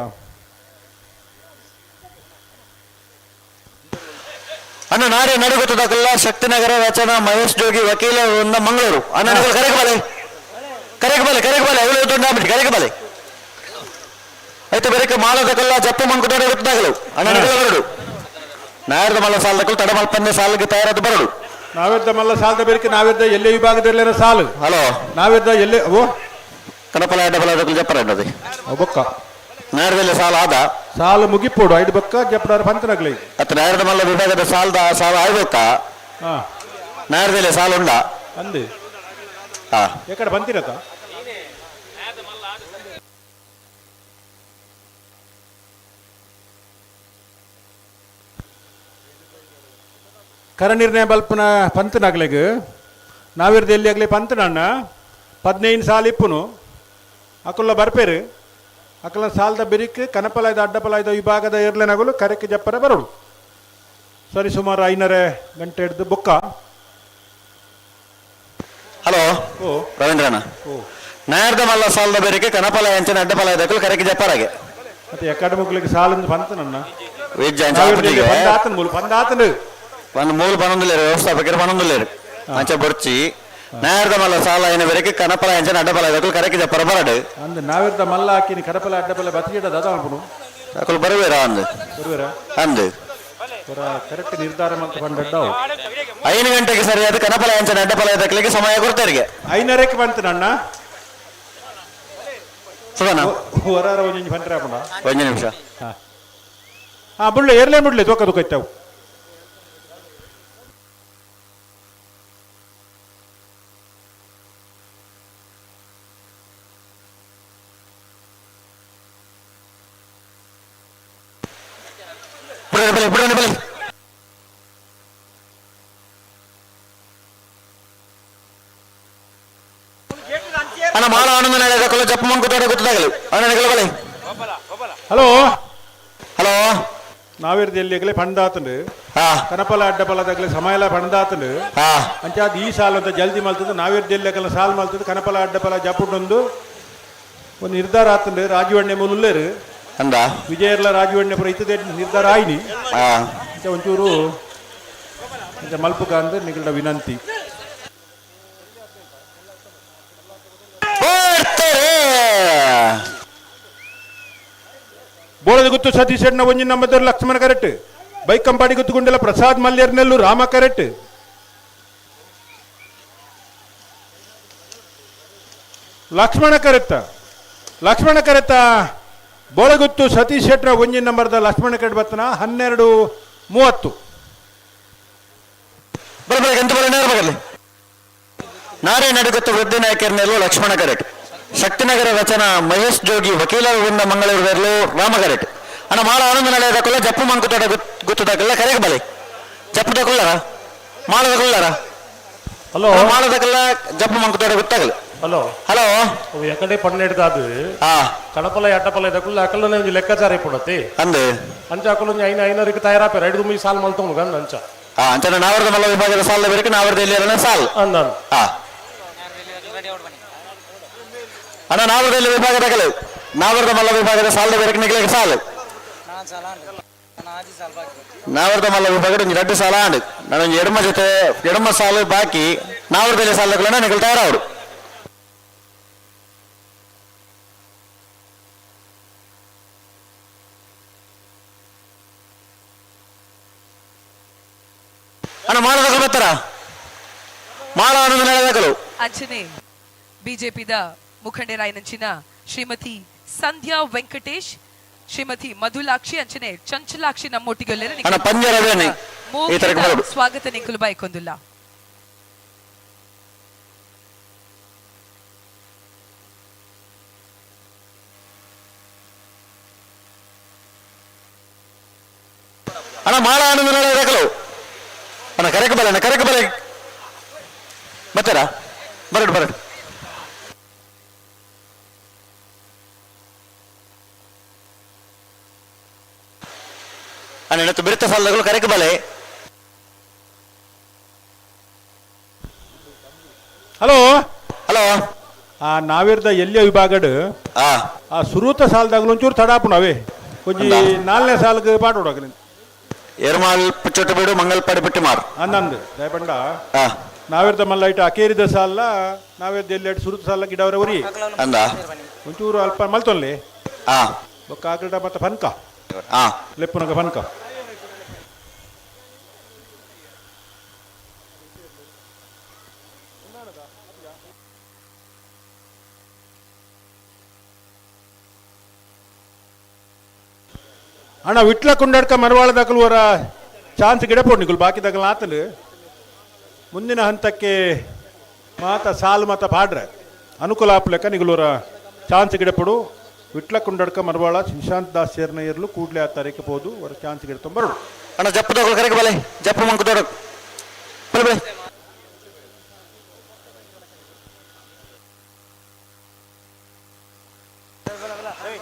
ಅಣ್ಣ ನಾಡೆ ನಡುಗುತ್ತದಕಲ್ಲ ಶಕ್ತಿನಗರ ರಚನಾ ಮಹೇಶ್ ಜೋಗಿ ವಕೀಲ ವೃಂದ ಮಂಗಳೂರು. ಅಣ್ಣ ನಿಗುಲ್ ಕರೆಗೆ ಬಲೆ, ಕರೆಗೆ ಬಲೆ, ಕರೆಗೆ ಬಲೆ, ಅವಳು ದುಡ್ಡು ಆಗ್ಬಿಟ್ಟು ಕರೆಗೆ ಬಲೆ. ಆಯ್ತು ಬೇರೆ ಮಾಲದಕಲ್ಲ ಜಪ್ಪು ಮಂಕುತೋಡ ಗೊತ್ತಾಗಲು ಅಣ್ಣ ನಿಗುಲ ಬರಡು. ನಾಯರ್ದ ಮಲ್ಲ ಸಾಲದಕ್ಕೂ ತಡಮಲ್ಪಂದೆ ಸಾಲಿಗೆ ತಯಾರಾದ ಬರಡು. ನಾವೆದ್ದ ಮಲ್ಲ ಸಾಲದ ಬೇರೆ ನಾವೆದ್ದ ಎಲ್ಲೇ ವಿಭಾಗದಲ್ಲೇನೋ ಸಾಲು. ಹಲೋ, ನಾವೆದ್ದ ಎಲ್ಲೇ ಓ ಕನಪಲ ಡಬಲ ಜಪ್ಪರ ಬೊಕ್ಕ ನಾಯರ್ದಲ್ಲ ಸಾಲ ಆದ ಸಾಲು ಮುಗಿಪೋಡು ಐದು ಬೊಕ್ಕ ಜಪ್ಪಡಾರ ಪಂತನಾಗ್ಲಿ. ಅತ್ತ ನಾಯರ್ದ ಮಲ್ಲ ವಿಭಾಗದ ಸಾಲದ ಸಾಲ ಆಯ್ಬೇಕ? ನಾಯರ್ದಲ್ಲ ಸಾಲ ಉಂಡ ಅಂದೆ ಹಾ ಎಕಡೆ ಬಂತಿರತ್ತ? ಕರ ನಿರ್ಣಯ ಬಲ್ಪನ ಪಂತನಾಗ್ಲೆಗ್ ನಾವಿರ್ದ ಎಲ್ಲಿ ಆಗಲಿ ಪಂತನಣ್ಣ 15 ಸಾಲ ಇಪ್ಪುನು ಅಕುಲ್ಲ ಬರ್ಪೇರು ಅಕುಲ ಸಾಲದ ಬಿರಿಕ್ ಕನಪಲಾಯ್ದ ಅಡ್ಡಪಲಾಯ್ದ ವಿಭಾಗದ ಎರ್ಲೆನಗಲು ಕರೆಕ್ ಜಪ್ಪರ ಬರೋಡು. ಸರಿ ಸುಮಾರು 5:30 ಗಂಟೆ ಹಿಡ್ದು ಬೊಕ್ಕ. ಹಲೋ, ಓ ರವೀಂದ್ರಣ್ಣ, ಓ ನಾಯರ್ದ ಮಲ್ಲ ಸಾಲದ ಬೇರೆಗೆ ಕನಪಲ ಅಂಚನ ಅಡ್ಡಪಲಾಯ್ದಕಲು ಕರೆಕ್ ಜಪ್ಪರಾಗೆ. ಮತ್ತೆ ಎಕಡೆ ಸಾಲಂದು ಪಂತನಣ್ಣ ಪಂದಾತನ ಮೂಲು ಪಂದಾತನು ಒಂದು ಮೂಲು ಪನೊಂದುಲ್ಲೇರು ವ್ಯವಸ್ಥಾಪಕರು ಪನೊಂದುಲ್ಲೇರು ಅಂಚ ಬೊರ್ಚಿ ನಾಯರ್ದ ಮಲ್ಲ ಸಾಲ ಏನ ಬೇರೆಗೆ ಕನಪಲ ಅಂಚನ ಅಡ್ಡಪಲ ಇದಕ್ಕೂ ಕರೆಕ್ ಜಪ್ಪರ ಬರಡು. ಅಂದ್ ನಾವಿರ್ದ ಮಲ್ಲ ಹಾಕಿನಿ ಕನಪಲ ಅಡ್ಡಪಲ ಬತ್ತಿಗಿಡ ದಾದ ಅನ್ಪುನು ಅಕುಲು ಬರುವೇರಾ ಅಂದ್ ಬರುವೇರಾ ಅಂದ್ ಕರೆಕ್ಟ್ ನಿರ್ಧಾರ ಅಂತ ಬಂದಡ್ಡವು. 5 ಗಂಟೆಗೆ ಸರಿಯಾದ ಕನಪಲ ಅಂಚನ ಅಡ್ಡಪಲ ಇದಕ್ಕಲಿಗೆ ಸಮಯ ಕೊಡ್ತಾರಿಗೆ. 5:30ಕ್ಕೆ ಬಂತು ನನ್ನ ಸುಧನ ಹೊರಾರ ಒಂಜಿ ಬಂದ್ರೆ ಆಪುಂಡ ಒಂಜಿ ನಿಮಿಷ. ಹಾ ಬುಳ್ಳೆ ಏರ್ಲೇ ಬಿಡ್ಲೆ ತೋಕ ದುಃಖ. ಅಣ್ಣ ಮಾಳ ಆನಂದ ನಿಲಯದಕುಲು ಜಪ್ಪು ಮಂಕುತೋಟ ಗೊತ್ತಾಗಲು ಅಣ್ಣ ನಿಗಲ ಬಲೆ. ಹಲೋ ಹಲೋ, ನಾವಿರ್ದ ಎಲ್ಲಿ ಆಗಲೇ ಪಂಡಾತಂಡು ಕನಪಲ ಅಡ್ಡಪಲದಾಗಲೇ ಸಮಯ ಎಲ್ಲ ಪಂಡಾತಂಡು ಅಂಚ ಅದು ಈ ಸಾಲು ಅಂತ ಜಲ್ದಿ ಮಲ್ತದ್ದು. ನಾವಿರ್ದ ಎಲ್ಲಿ ಆಗಲ್ಲ ಸಾಲು ಮಲ್ತದ್ದು ಕನಪಲ ಅಡ್ಡಪಲ ಜಪ್ಪುಂಡೊಂದು ಒಂದು ನಿರ್ಧಾರ ಆತಂಡು. ರಾಜೀವಣ್ಣೆ ಮೂಲುಲ್ಲೇರು ಅಂದ ವಿಜಯರ್ಲ ರಾಜೀವಣ್ಣೆ ಪುರ ಇತ್ತದೆ ನಿರ್ಧಾರ ಆಯ್ನಿ. ಅಂಚ ಒಂಚೂರು ಅಂಚ ಮಲ್ಪುಗ ಅಂದ್ ನಿಗಲ್ಡ ವಿನಂತಿ. ಬೋಳದ ಗುತ್ತು ಸತೀಶ್ ಶೆಟ್ನ ಒಂಜಿ ನಂಬರ್ ಲಕ್ಷ್ಮಣ ಕರೆಕ್ಟ್, ಬೈಕಂಪಾಡಿ ಗುತ್ತುಗುಂಡೆಲ ಪ್ರಸಾದ್ ಮಲ್ಯರ್ನೆಲ್ಲು Rama correct. Lakshmana correct Lakshmana correct Bolaguttu Satish ಶೆಟ್ರ ಒಂಜಿ ನಂಬರ್ದ ಲಕ್ಷ್ಮಣ ಕರೆಕ್ಟ್ ಬತ್ತನ 12:30. ನಾರೇ ನಡುಗುತ್ತು ವೃದ್ಧಿ ನಾಯಕರ್ನೆಲ್ಲು ಲಕ್ಷ್ಮಣ ಕರೆಕ್ಟ್, ಶಕ್ತಿನಗರ ರಚನಾ ಮಹೇಶ್ ಜೋಗಿ ವಕೀಲರ ವೃಂದ ಮಂಗಳೂರು ರಾಮ ಕರೆಕ್ಟ್. ಅಣ್ಣ ಮಾಳ ಆನಂದ ನಿಲಯದಕುಲ್ಲ ಜಪ್ಪು ಮಂಕುತೋಟ ಗುತ್ತದಕಲ್ಲ ಕರೆಗೆ ಬಲೆ ಜಪ್ಪುದಕುಲ್ಲರ ಮಾಳದಕುಲ್ಲರ. ಹಲೋ, ಮಾಳದಕಲ್ಲ ಜಪ್ಪು ಮಂಕುತೋಟ ಗೊತ್ತಾಗಲ್ಲ. ಹಲೋ ಹಲೋ, ಎಕಡೆ ಪನ್ನೆಡ್ದಾದು ಕಡಪಲ ಅಡ್ಡಪಲ ಇದಕ್ಕುಲ್ಲ ಅಕಲನೆ ಒಂಜಿ ಲೆಕ್ಕಾಚಾರ ಇಪ್ಪುಡತಿ ಅಂದ್ ಅಂಚ ಅಕುಲು ಒಂಜಿ ಐನ ಐನರಿಗೆ ತಯಾರಾಪೇರ ಐದು ಮುಗಿ ಸಾಲ್ ಮಲ್ತೊಂದು ಗಂದ ಅಂಚ. ಅಂಚ ನಾವರದ ಮಲ್ಲ ವಿಭಾಗದ ಸಾಲ ಬೇರೆ ನಾವರದ ಎಲ್ಲಿ ಸಾಲ್ ಅಂದ ಅಣ್ಣ ನಾವರದಲ್ಲಿ ವಿಭಾಗದ ಕಲೆ ನಾವರದ ಮಲ್ಲ ವಿಭಾಗದ ಸಾಲದ ಬೇರೆ ನಿಗಲಿಗೆ ಸಾಲು ನಾವರದ ಮಲ್ಲ ವಿಭಾಗದ ಒಂಜಿ ರಡ್ಡು ಸಾಲ ಆಂಡ್ ನಾನೊಂಜಿ ಎಡಮ ಜೊತೆ ಎಡಮ ಸಾಲು ಬಾಕಿ ನಾವರದಲ್ಲಿ ಸಾಲಗಳನ್ನ ನಿಗಲ್ ತಯಾರಾವಡು. ಅಣ್ಣ ಮಾಳದಕಲು ಬರ್ತಾರ ಮಾಳ ಆನಂದ ನಿಲಯದಕಲು. ಅಂಚನೆ ಬಿಜೆಪಿದ ಮುಖಂಡರಾಯನಂಚಿನ ಶ್ರೀಮತಿ ಸಂಧ್ಯಾ ವೆಂಕಟೇಶ್, ಶ್ರೀಮತಿ ಮಧುಲಾಕ್ಷಿ ಅಂಚನೆ ಚಂಚಲಾಕ್ಷಿ ನಮ್ಮೊಟ್ಟಿಗೆ ಅಣ್ಣ ಪಂಜರ ಅವೇನೆ ಈ ತರಕ ಬರೋಡು. ಸ್ವಾಗತ ನಿಂಕುಲು ಬೈಕೊಂದುಲ್ಲ. ಅಣ್ಣ ಮಾಳ ಆನಂದ ನಿಲಯದಕಲು. ಅಣ್ಣ ಕರೆಕ ಬಲೆ, ಅಣ್ಣ ಕರೆಕ ಬಲೆ ಬರ್ತಾರಾ? ಬರಡು ಬರಡು. ಅಣ್ಣ ಇವತ್ತು ಬಿರುತ್ತ ಸಾಲಗಳು ಕರೆಕ ಬಲೆ. Hello hello. ಆ ನಾವಿರ್ದ ಎಲ್ಲಿಯ ವಿಭಾಗಡ್ ಆ ಸುರೂತ ಸಾಲದಾಗಲೂ ಒಂಚೂರು ತಡಾಪು ನಾವೇ ಒಂಜಿ ನಾಲ್ನೇ ಸಾಲ್ಗೆ ಪಾಠ ಹುಡುಗ. ಎರ್ಮಾಲ್ ಪುಚ್ಚೊಟ್ಟು ಬೀಡು ಮಂಗಲ್ಪಾಡಿ ಬಿಟ್ಟು ಮಾರು ಅಂದಂದು ದಯಪಂಡ ನಾವಿರ್ದ ಮಲ್ಲ ಇಟ್ಟು ಅಕೇರಿದ ಸಾಲ ನಾವಿರ್ದ ಎಲ್ಲಿ ಸುರುತ ಸಾಲ ಗಿಡವರ ಉರಿ ಅಂದ ಒಂಚೂರು ಅಲ್ಪ ಮಲ್ತೊನ್ಲಿ ಬೊಕ್ಕ ಆಕಡ ಮತ್ತೆ ಫನ್ಕ ಲೆಪ್ಪುನಗ ಫನ್ಕ. ಅಣ್ಣ ವಿಟ್ಲ ಕುಂಡಡ್ಕ ಮರವಾಳ ದಾಖಲು ಚಾನ್ಸ್ ಗಿಡಪೋಡು ನಿಕುಲು ಬಾಕಿ ದಾಖಲು ಆತಲು ಮುಂದಿನ ಹಂತಕ್ಕೆ ಮಾತ ಸಾಲು ಮಾತ ಪಾಡ್ರೆ ಅನುಕೂಲ ಆಪ್ಲೆಕ್ಕ ನಿಗುಲೂರ ಚಾನ್ಸ್ ಗಿಡಪಡು. ವಿಟ್ಲ ಕುಂಡಡ್ಕ ಮರವಾಳ ನಿಶಾಂತ್ ದಾಸ್ ಸೇರ್ನ ಇರಲು ಕೂಡಲೇ ಆ ತಾರೀಕು ಪೋದು ಅವರ ಚಾನ್ಸ್ ಗಿಡ ತೊಂಬರು. ಅಣ್ಣ ಜಪ್ಪು ದೋಗಲು ಕರೆಗೆ ಬಲೆ ಜಪ್ಪು ಮಂಕು ದೊಡ ಬಲೆ ಬಲೆ.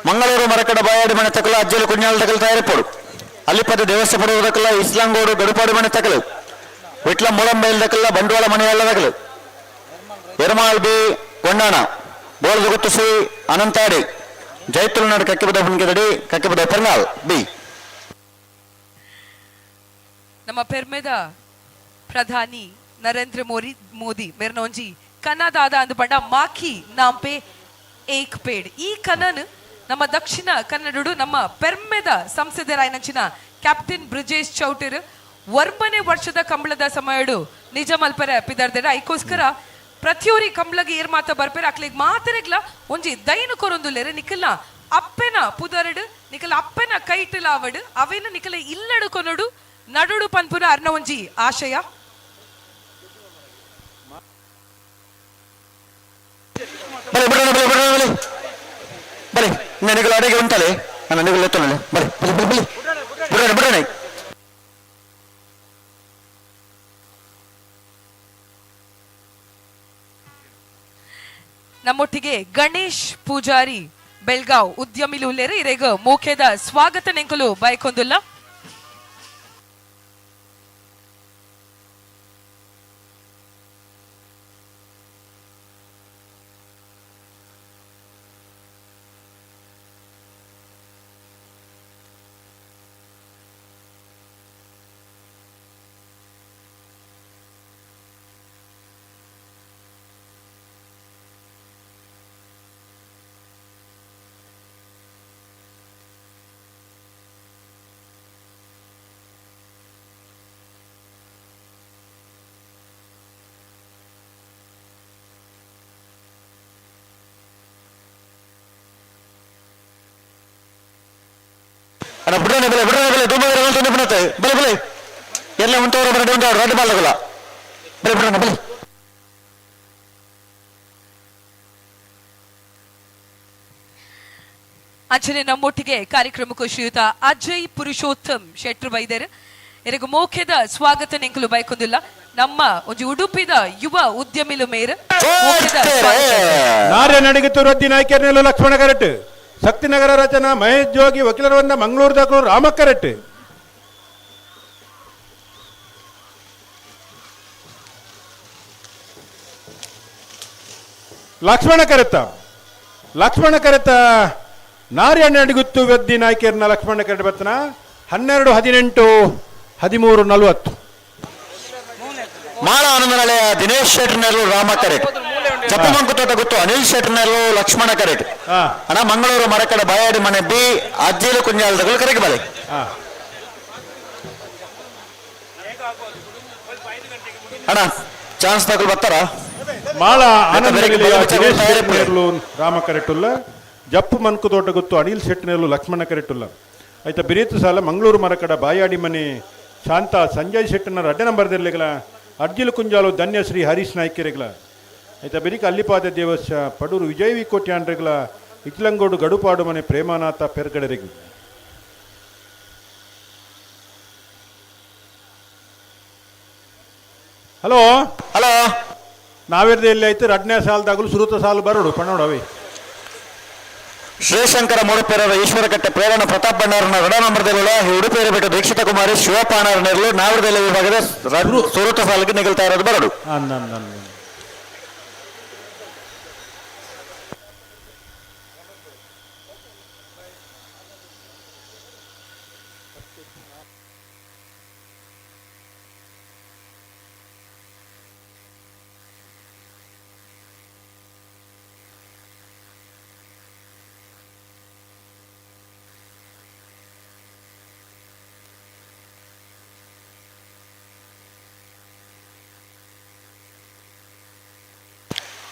ಮಂಗಳೂರು ಮರಕಡ ಬಾಯಾಡಿ ಮನೆ ತಕಲ ಅಜ್ಜಲು ಕುഞ്ഞಾಲ ತಕಲು ತಯಾರಿಪೋಡು. ಅಲ್ಲಿಪದ ದೇವಸ್ಥಾನ ಪಡುವುದಕ್ಕಲ್ಲ ಇಸ್ಲಾಂಗೋಡು ಗಡುಪಾಡು ಮನೆ ತಕಲು ವಿಟ್ಲ ಮೂಳಂಬೈಲ್ ದಕಲ್ಲ ಬಂಡವಾಳ ಮನೆಯಲ್ಲ ತಕಲು ಎರ್ಮಾಳ್ ಬಿ ಕೊಂಡಾಣ ಬೋಳದ ಗುತ್ತುಸಿ ಅನಂತಾಡಿ ಜೈತುಲ್ನಾಡು ಕಕ್ಕಿಬದ ಹುಣ್ಕೆದಡಿ ಕಕ್ಕಿಬದ ಪೆರ್ನಾಲ್ ಬಿ. ನಮ್ಮ ಪೆರ್ಮೆದ ಪ್ರಧಾನಿ ನರೇಂದ್ರ ಮೋದಿ ಮೆರ್ನೊಂಜಿ ಕನ್ನದಾದ ಅಂದು ಪಂಡ ಮಾಖಿ ನಾಂಪೆ ಏಕ್ ಪೇಡ್. ಈ ಕನನ್ ನಮ್ಮ ದಕ್ಷಿಣ ಕನ್ನಡಡು ನಮ್ಮ ಪೆರ್ಮೆದ ಸಂಸದರಾಯನಂಚಿನ ಕ್ಯಾಪ್ಟನ್ ಬ್ರಿಜೇಶ್ ಚೌಟರ್ ವರ್ಮನೆ ವರ್ಷದ ಕಂಬಳದ ಸಮಯಡು ನಿಜ ಮಲ್ಪರೆ ಪಿದರ್ದೆಡ. ಐಕೋಸ್ಕರ ಪ್ರತಿಯೊರಿ ಕಂಬಳಗೆ ಏರ್ ಮಾತ ಬರ್ಪೆರ ಅಕ್ಲಿಗ್ ಮಾತರೆಗ್ಲ ಒಂಜಿ ದೈನ ಕೊರೊಂದುಲ್ಲೆರೆ ನಿಖಲ್ನ ಅಪ್ಪೆನ ಪುದರಡು ನಿಖಲ ಅಪ್ಪೆನ ಕೈಟಲಾವಡು ಅವೇನ ನಿಖಲ ಇಲ್ಲಡು ಕೊನಡು ನಡುಡು ಪನ್ಪುನ ಅರ್ನ ಒಂಜಿ ಆಶಯ. ಬಲೆ ಬಿಡೋಣ ಬಲೆ ಬಿಡೋಣ ಬಲೆ ಬಲೆ ನನಗೆ ಅಡಿಗೆ ಉಂಟಲೆ ನನ್ನ ನಿಗಲು ಎತ್ತೊಳ್ಳೆ ಬಲೆ ಬಲೆ ಬಲೆ ಬಲೆ ಬಿಡೋಣ ಬಿಡೋಣ. ನಮ್ಮೊಟ್ಟಿಗೆ ಗಣೇಶ್ ಪೂಜಾರಿ ಬೆಳ್ಗಾವ್ ಉದ್ಯಮಿ ಉಲ್ಲೇರು ಇರೇಗ ಮೋಕೆದ ಸ್ವಾಗತ ನೆಂಕಲು ಬಯಕೊಂದುಲ್ಲ. ಅಣ್ಣ ಬಿಡೋಣ ಬಲೆ ಬಿಡೋಣ ಬಲೆ ದುಂಬ ಬಲೆ ಬಲೆ ಬಲೆ ಎಲ್ಲ ಉಂಟವರು ಬರಡೆ ಉಂಟು ರಡ್ಡು ಬಾಲಗಲ್ಲ ಬಲೆ ಬಿಡೋಣ ಬಲೆ. ಅಂಚನೆ ನಮ್ಮೊಟ್ಟಿಗೆ ಕಾರ್ಯಕ್ರಮಕ್ಕೂ ಶ್ರೀಯುತ ಅಜಯ್ ಪುರುಷೋತ್ತಮ್ ಶೆಟ್ರು ಬೈದರು ಎನకు ಮೋಖ್ಯದ ಸ್ವಾಗತ ನಿಂಕುಲು ಬೈಕೊಂದಿಲ್ಲ. ನಮ್ಮ ಒಂಜಿ ಉಡುಪಿದ ಯುವ ಉದ್ಯಮಿಲು ಮೇರು ನಾರ್ಯ ನಡಿಗಿತ್ತು ರದ್ದಿ ನಾಯ್ಕರ್ನೆಲ್ಲ ಲಕ್ಷ್ಮಣ ಕರೆಟ್ ಶಕ್ತಿನಗರ ರಚನಾ ಮಹೇಶ್ ಜೋಗಿ ವಕೀಲರ ಬಂದ ಮಂಗಳೂರು ದಾಖಲು ರಾಮಕ್ಕರೆಟ್. ಲಕ್ಷ್ಮಣ ಕರೆತ ಲಕ್ಷ್ಮಣ ಕರೆತ ನಾರ್ಯ ನಡಿಗುತ್ತು ವೆದ್ದಿ ನಾಯ್ಕರ್ನ ಲಕ್ಷ್ಮಣ ಕರೆಟ್ ಬರ್ತನ 12 18 13 40. ಮಾಳ ಆನಂದನಳೆಯ ದಿನೇಶ್ ಶೆಟ್ಟರ್ನಲ್ಲೂ ರಾಮ ಕರೆಟ್, ಚಪ್ಪಮಂಕು ತೋಟ ಗೊತ್ತು ಅನಿಲ್ ಶೆಟ್ಟರ್ನಲ್ಲೂ ಲಕ್ಷ್ಮಣ ಕರೆಟ್. ಅಣ್ಣ ಮಂಗಳೂರು ಮರಕಡ ಬಾಯಾಡಿ ಮನೆ ಬಿ ಅಜ್ಜಿಲು ಕುಂಜಾಲದಗಳು ಕರೆಗೆ ಬಲೆ. ಅಣ್ಣ ಚಾನ್ಸ್ ತಗೊಳ್ ಬರ್ತಾರ ಮಾಳ ಆನಂದ ದಿನೇಶ್ ಶೆಟ್ಟಿನೇರ್ಲು ರಾಮ ಕರೆಟುಲ್ಲ ಜಪ್ಪು ಮನ್ಕುದೋಟ ಗೊತ್ತು ಅನಿಲ್ ಶೆಟ್ಟಿನೇರ್ಲು ಲಕ್ಷ್ಮಣ ಕರೆಟುಲ್ಲ ಆಯ್ತಾ ಬಿರಿತು ಸಾಲ ಮಂಗಳೂರು ಮರಕಡ ಬಾಯಾಡಿ ಮನೆ ಶಾಂತ ಸಂಜಯ್ ಶೆಟ್ಟನ ರಡ್ಡೆ ನಂಬರ್ ದಿರ್ಲಿಗಲ ಅರ್ಜಿಲ್ ಕುಂಜಾಲು ಧನ್ಯಶ್ರೀ ಹರೀಶ್ ನಾಯ್ಕೆರೆಗ್ಲ ಆಯ್ತಾ ಬೆರಿಕ ಅಲ್ಲಿಪಾದ ದೇವಸ್ಯ ಪಡೂರು ವಿಜಯ್ ವಿ ಕೋಟ್ಯಾಂಡ್ರೆಗ್ಲ ಇಕ್ಲಂಗೋಡು ಗಡುಪಾಡು ಮನೆ ಪ್ರೇಮನಾಥ ಪೆರ್ಗಡೆರೆಗು. ಹಲೋ ಹಲೋ ನಾವಿರ್ದೆ ಎಲ್ಲಿ ಆಯ್ತು ರಡ್ನೇ ಸಾಲದಾಗಲು ಸುರುತ ಸಾಲು ಬರೋಡು ಪಣ್ಣೋಡವಿ. ಶ್ರೀಶಂಕರ ಮೂಡುಪೇರರ ಈಶ್ವರಕಟ್ಟೆ ಪ್ರೇರಣ ಪ್ರತಾಪ್ ಬಣ್ಣಾರನ ರಡ ನಂಬರ್ದಲ್ಲ ಉಡುಪಿಯರ ಬಿಟ್ಟು ದೀಕ್ಷಿತ ಕುಮಾರಿ ಶಿವಪಾಣರ ನೆರಳು ನಾವಿರದೆಲ್ಲ ವಿಭಾಗದ ಸುರುತ ಸಾಲಿಗೆ ನಿಗಲ್ತಾ ಇರೋದು ಬರಡು.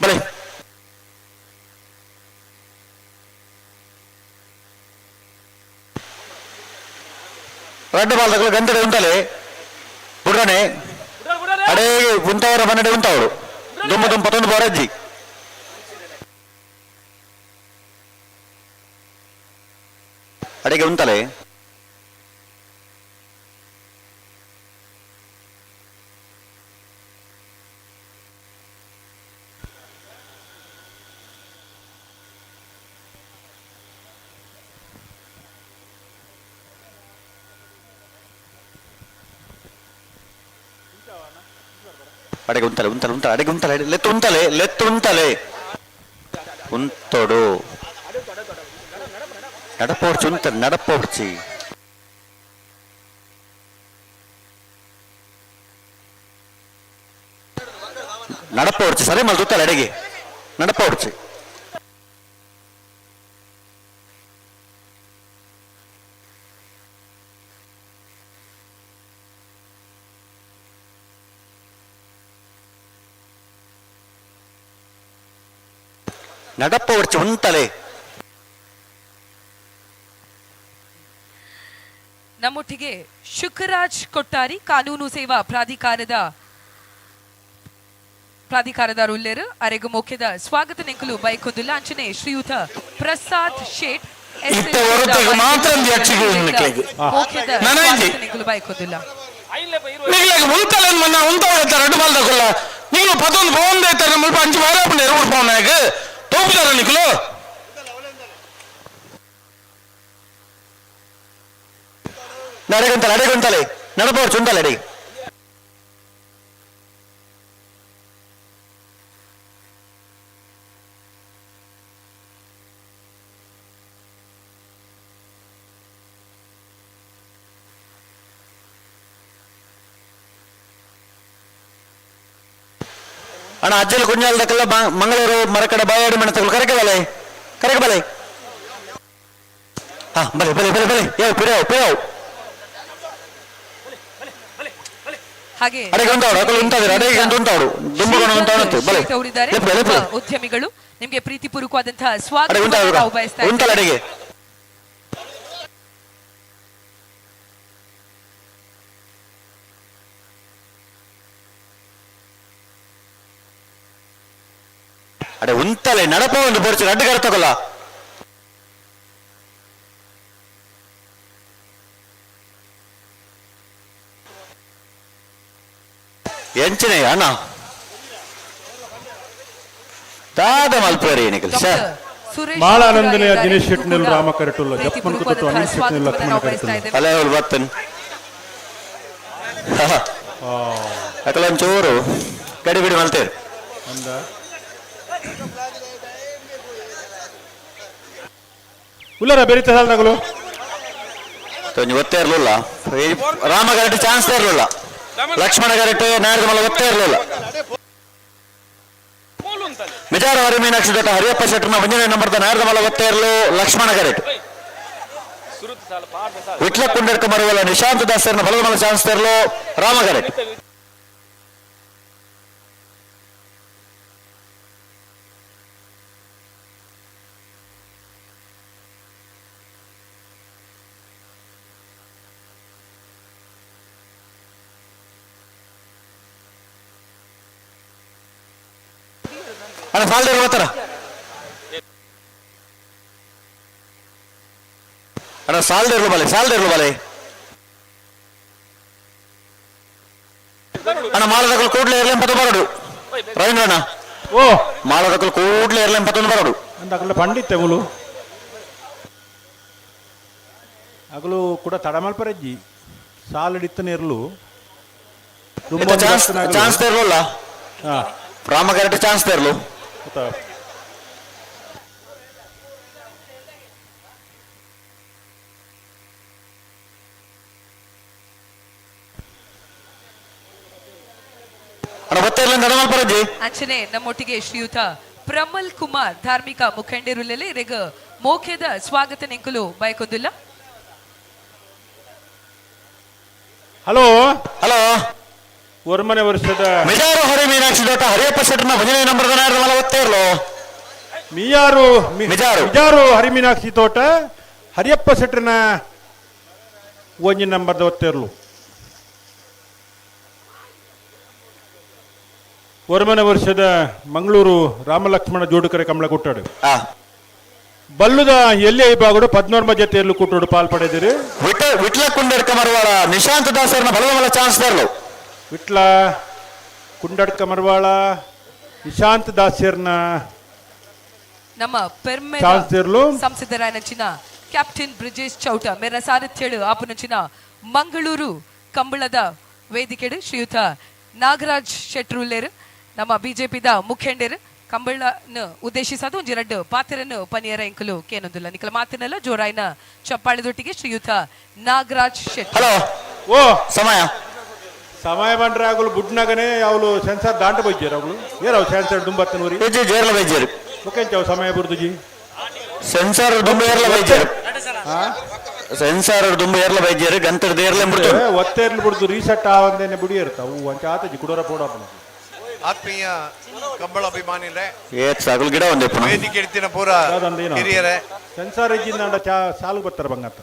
ಬಲೆ ರಡ್ಡು ಬಾಲ್ದಗಳು ಗಂಟೆ ಉಂಟಲೆ ಬುಡ್ರನೆ ಅಡೇ ಉಂಟವರ ಮನ್ನಡೆ ಉಂಟವರು ದುಮ್ಮ ದುಮ್ಮ ಪತ್ತೊಂದು ಬಾರಜ್ಜಿ ಅಡೆಗೆ ಉಂಟಲೆ ಅಡೆಗೆ ಉಂಟಲೆ ಉಂಟಲೆ ಉಂಟಲೆ ಅಡೆಗೆ ಉಂಟಲೆ ಲೆತ್ತು ಉಂಟಲೆ ಲೆತ್ತು ಉಂಟಲೆ ಉಂತೋಡು ನಡಪೋಡ್ಚಿ ಉಂಟಲೆ ನಡಪೋಡ್ಚಿ ನಡಪೋಡ್ಚಿ ಸರಿ ಮಲ್ ತುತ್ತಲೆ ಅಡೆಗೆ ನಡಪೋಡ್ಚಿ ನಡಪೋಡ್ಚಿ ಉಂಟಲೆ. ನಮ್ಮೊಟ್ಟಿಗೆ ಶುಕರಾಜ್ ಕೊಟ್ಟಾರಿ ಕಾನೂನು ಸೇವಾ ಪ್ರಾಧಿಕಾರದ ಉಲ್ಲೇರು ಅರೆಗು ಮುಖ್ಯದ ಸ್ವಾಗತ ನೆಂಕಲು ಬೈಕೊಂದುಲ್ಲ. ಅಂಚನೆ ಶ್ರೀಯುತ ಪ್ರಸಾದ್ ಶೇಟ್ ನೆಂಕಲು ಬೈಕೊಂದುಲ್ಲ. ನೀವು ಪತ್ತೊಂದು ಪೋಂದೆ ಮುಲ್ಪ ಅಂಚು ವಾರಾಪುಂಡು ಎರುವು ಪೋನಾಗ ತೋಪುದಾರ ನಿಕ್ಲು ಅಡೆಗುಂತಲೆ ಅಡೆಗುಂತಲೆ ನಡಪೋಡ್ಚಿ ಉಂಟಲೆ ಅಡೆಗೆ ಅಣ್ಣ ಅಜ್ಜಲ್ ಕುಂಜಾಲ್ದಕ್ಕೆಲ್ಲ ಮಂಗಳೂರು ಮರಕಡ ಬಾಯಾಡಿ ಮನೆ ಕರೆಕೆ ಬಲೆ ಕರೆಕೆ ಬಲೆ ಹಾ ಬಲೆ ಬಲೆ ಬಲೆ ಬಲೆ ಯಾವ ಪಿರಾವ್ ಪಿರಾವ್ ಹಾಗೆ ಉದ್ಯಮಿಗಳು ನಿಮಗೆ ಪ್ರೀತಿಪೂರ್ವಕವಾದಂತಹ ಸ್ವಾಗತ ನಾವು ಬಯಸ್ತಾ ಇದ್ದೇವೆ. ಅಡೆ ಉಂತಲೆ ನಡಪ ಒಂದು ಬೋರ್ಚಿ ರಡ್ಡು ಕರ್ತಕಲ್ಲ ಎಂಚಿನ ಅಣ್ಣ ದಾದ ಮಲ್ಪೇರಿ ನಿಖಿಲ್ ಸರ್. ಮಾಳಾನಂದನೆಯ ದಿನೇಶ್ ಶೆಟ್ಟಿನಲ್ಲಿ ರಾಮ ಕರೆಟುಲ್ಲ ಜಪ್ಪನ್ ಕುತ್ತು ಅನಿಲ್ ಶೆಟ್ಟಿನಲ್ಲಿ ಲಕ್ಷ್ಮಣ ಕರೆಟುಲ್ಲ ಅಲ್ಲೇ ಅವ್ರು ಬರ್ತೇನೆ ಅಕಲ ಒಂಚೂರು ಗಡಿ ಬಿಡಿ ಮಲ್ತೇರು ಅಂದ ಉಲ್ಲರ ಬೆರಿತ ಸಾಲ್ದಾಗಲು ಒಂಜಿ ಒತ್ತೇ ಇರಲಿಲ್ಲ ರಾಮ ಕರೆಕ್ಟ್ ಚಾನ್ಸ್ ಇರಲಿಲ್ಲ ಲಕ್ಷ್ಮಣ ಕರೆಕ್ಟ್ ನಾಡ್ದ ಮಲ್ಲ ಒತ್ತೇ ಇರಲಿಲ್ಲ ವಿಚಾರ ಹರಿ ಮೀನಾಕ್ಷಿ ಜೊತೆ ಹರಿಯಪ್ಪ ಶೆಟ್ಟರ್ನ ಒಂದನೇ ನಂಬರ್ದ ನಾಡ್ದ ಮಲ್ಲ ಒತ್ತೇ ಇರಲು ಲಕ್ಷ್ಮಣ ಕರೆಕ್ಟ್ ವಿಟ್ಲ ಕುಂಡರ್ಕ ಮರುವಲ್ಲ ನಿಶಾಂತ ದಾಸರ್ನ ಬಲದ ಮಲ್ಲ ಚಾನ್ಸ್ ಇರಲು ರಾಮ ಕರೆಕ್ಟ್. ಅಣ್ಣ ಸಾಲ್ದೇರು ಬರ್ತಾರ ಅಣ್ಣ ಸಾಲ್ದೇರ್ಲು ಬಲೆ ಸಾಲ್ದೇರ್ಲು ಬಲೆ ಅಣ್ಣ ಮಾಳದಕಲು ಕೂಡ್ಲೆ ಇರ್ಲಿ ಎಂಪತ್ತು ಬರಡು ರವೀಂದ್ರಣ್ಣ ಓ ಮಾಳದಕಲು ಕೂಡ್ಲೆ ಇರ್ಲಿ ಎಂಪತ್ತೊಂದು ಬರಡು ಅಂತ ಅಗಲ ಪಂಡಿತ್ ಅಗುಲು ಅಗಲು ಕೂಡ ತಡಮಲ್ಪರಜ್ಜಿ ಸಾಲಡಿತ್ತನೇ ಇರಲು ಚಾನ್ಸ್ ಚಾನ್ಸ್ ತೇರ್ಲಲ್ಲ ರಾಮ ಕರೆಕ್ಟ್ ಚಾನ್ಸ್ ತೇರ್ಲು ಅಂಚನೆ ನಮ್ಮೊಟ್ಟಿಗೆ ಶ್ರೀಯುತ ಪ್ರಮಲ್ ಕುಮಾರ್ ಧಾರ್ಮಿಕ ಮುಖಂಡರುಲಲ್ಲಿ ರೆಗ ಮೋಖೆದ ಸ್ವಾಗತ ನೆಂಕುಲು ಬಯಕೊಂದಿಲ್ಲ. ಹಲೋ ಹಲೋ ಒರ್ಮನೆ ವರ್ಷದ ಮಿಜಾರು ಹರಿ ಮೀನಾಕ್ಷಿ ದೊಡ್ಡ ಹರಿಯಪ್ಪ ಶೆಟ್ಟರ್ನ ಭಜನೆ ನಂಬರ್ ಒತ್ತೇರ್ಲು ಮಿಯಾರು ಮಿಜಾರು ಮಿಜಾರು ಹರಿಮೀನಾಕ್ಷಿ ತೋಟ ಹರಿಯಪ್ಪ ಶೆಟ್ಟರ್ನ ಒಂಜಿ ನಂಬರ್ದ ಒತ್ತೇರ್ಲು. ಒರ್ಮನೆ ವರ್ಷದ ಮಂಗಳೂರು ರಾಮಲಕ್ಷ್ಮಣ ಜೋಡುಕರೆ ಕಮಲ ಕೊಟ್ಟಾಡು ಬಲ್ಲುದ ಎಲ್ಲಿ ವಿಭಾಗಡು 14 ಜೊತೆಯಲ್ಲೂ ಕೂಟೋಡು ಪಾಲ್ ಪಡೆದಿರಿ. ವಿಟ್ಲ ಕುಂಡಡ್ಕ ಮರವಾಳ ನಿಶಾಂತ್ ದಾಸರ್ನ ಬಲದ ಚಾನ್ಸ್ ತರಲು. ವಿಟ್ಲ ಕುಂಡಡ್ಕ ಮರವಾಳ ನಿಶಾಂತ್ ದಾಸರ್ನ ನಮ್ಮ ಪೆರ್ಮೆ ಚಾನ್ಸ್ ತರಲು. ಸಂಸದರಾಯನಂಚಿನ ಕ್ಯಾಪ್ಟನ್ ಬ್ರಿಜೇಶ್ ಚೌಟ ಮೇರ ಸಾರಥ್ಯಳು ಆಪುನಂಚಿನ ಮಂಗಳೂರು ಕಂಬಳದ ವೇದಿಕೆಡು ಶ್ರೀಯುತ ನಾಗರಾಜ್ ಶೆಟ್ರುಲ್ಲೇರು ನಮ್ಮ ಬಿಜೆಪಿದ ಮುಖಂಡರು ಕಂಬಳನ ಉದ್ದೇಶಿಸದು ಒಂಜಿ ರಡ್ಡು ಪಾತ್ರನು ಪನಿಯರ ಎಂಕಲು ಕೇನೊಂದುಲ್ಲ ನಿಕಲ ಮಾತಿನಲ್ಲ ಜೋರಾಯಿನ ಚಪ್ಪಾಳೆದೊಟ್ಟಿಗೆ ಶ್ರೀಯುತ ನಾಗರಾಜ್ ಶೆಟ್ಟಿ. ಹಲೋ ಓ ಸಮಯ ಸಮಯ ಬಂದ್ರೆ ಆಗಲು ಬುಡ್ನಾಗನೆ ಅವಳು ಸೆನ್ಸಾರ್ ದಾಂಟ ಬೈಜಾರ ಅವಳು ಏರಾವ್ ಸೆನ್ಸಾರ್ ದುಂಬತ್ತನೂರಿ ಜೇರ್ಲ ಬೈಜಾರು ಮುಖಂಚಾವ್ ಸಮಯ ಬುರ್ದುಜಿ ಸೆನ್ಸಾರ್ ದುಂಬ ಏರ್ಲ ಬೈಜಾರು ಸೆನ್ಸಾರ್ ದುಂಬ ಏರ್ಲ ಬೈಜಾರು ಗಂತದ ಏರ್ಲ ಬಿಡ್ತು ಒತ್ತೇರ್ಲ ಬಿಡ್ದು ರೀಸೆಟ್ ಆವಂದೇನೆ ಬುಡಿ ಇರ್ತಾವು ಒಂಚ ಆತಜಿ ಕುಡೋರ ಪೋಡಪ್ಪನ. ಆತ್ಮೀಯ ಕಂಬಳ ಅಭಿಮಾನಿಗಳೇ ಗಿಡ ಒಂದೇ ವೇದಿಕೆ ಇಡ್ತಿನ ಪೂರ ಹಿರಿಯರೇ ಸೆನ್ಸಾರ್ ಇಜ್ಜಿಂದ ಸಾಲು ಬರ್ತಾರೆ ಬಂಗಾತ.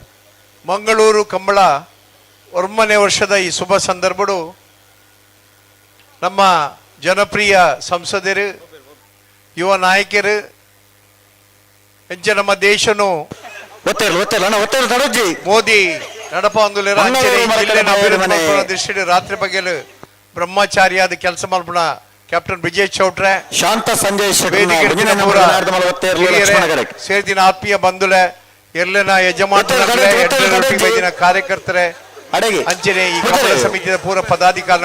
ಮಂಗಳೂರು ಕಂಬಳ ಒರ್ಮನೆ ವರ್ಷದ ಈ ಶುಭ ಸಂದರ್ಭಡು ನಮ್ಮ ಜನಪ್ರಿಯ ಸಂಸದರು ಯುವ ನಾಯಕರು ಎಂಚ ನಮ್ಮ ದೇಶನು ಮೋದಿ ನಡಪ ದೃಷ್ಟಿ ರಾತ್ರಿ ಬಗೆಲು ಬ್ರಹ್ಮಚಾರಿಯಾದ ಕೆಲಸ ಮಲ್ಪಣ ಕ್ಯಾಪ್ಟನ್ ಬ್ರಿಜೇಶ್ ಚೌಟ್ರೆ ಶಾಂತ ಸಂಜಯ್ ಸೇರ್ದಿನ ಆತ್ಮೀಯ ಬಂಧುಲೆ ಎಲ್ಲನ ಯಜಮಾನ ಕಾರ್ಯಕರ್ತರೆ ಅಂಚನೆ ಈ ಕಂಬಳ ಸಮಿತಿಯ ಪೂರ ಪದಾಧಿಕಾರಿ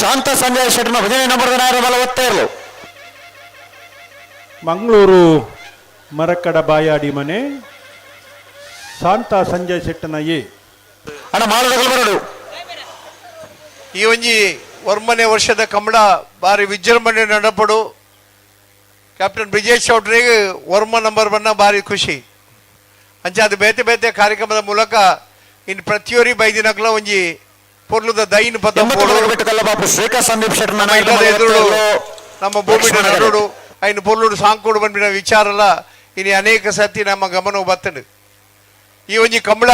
ಶಾಂತ ಸಂಜಯ್ ಶೆಟ್ಟರ್ನ ಭಜನೆ ನಂಬರ್. ಮಂಗಳೂರು ಮರಕಡ ಬಾಯಾಡಿ ಮನೆ ಶಾಂತ ಸಂಜಯ್ ಶೆಟ್ಟನ ಎ ಅಣ್ಣ ಮಾಳದಗಳು. ಈ ಒಂಜಿ ಒರ್ಮನೆ ವರ್ಷದ ಕಂಬಳ ಬಾರಿ ವಿಜೃಂಭಣೆ ನಡಪಡು ಕ್ಯಾಪ್ಟನ್ ಬ್ರಿಜೇಶ್ ಚೌಟ್ರಿಗೆ ವರ್ಮ ನಂಬರ್ ಬಣ್ಣ ಬಾರಿ ಖುಷಿ ಅಂಚೆ ಅದು ಬೇತೆ ಬೇತೆ ಕಾರ್ಯಕ್ರಮದ ಮೂಲಕ ಇನ್ನು ಪ್ರತಿಯೊರಿ ಬೈದಿನಕ್ಲ ಒಂಜಿ ಪೊರ್ಲುದ ದೈನ್ ಪದ ಎದುರು ನಮ್ಮ ಭೂಮಿ ನಡುಡು ಐನು ಪೊರ್ಲುಡು ಸಾಂಕೋಡು ಬಂದಿನ ವಿಚಾರಲ್ಲ ಇನ್ನು ಅನೇಕ ಸತಿ ನಮ್ಮ ಗಮನವು ಬತ್ತಂಡು. ಈ ಒಂಜಿ ಕಂಬಳ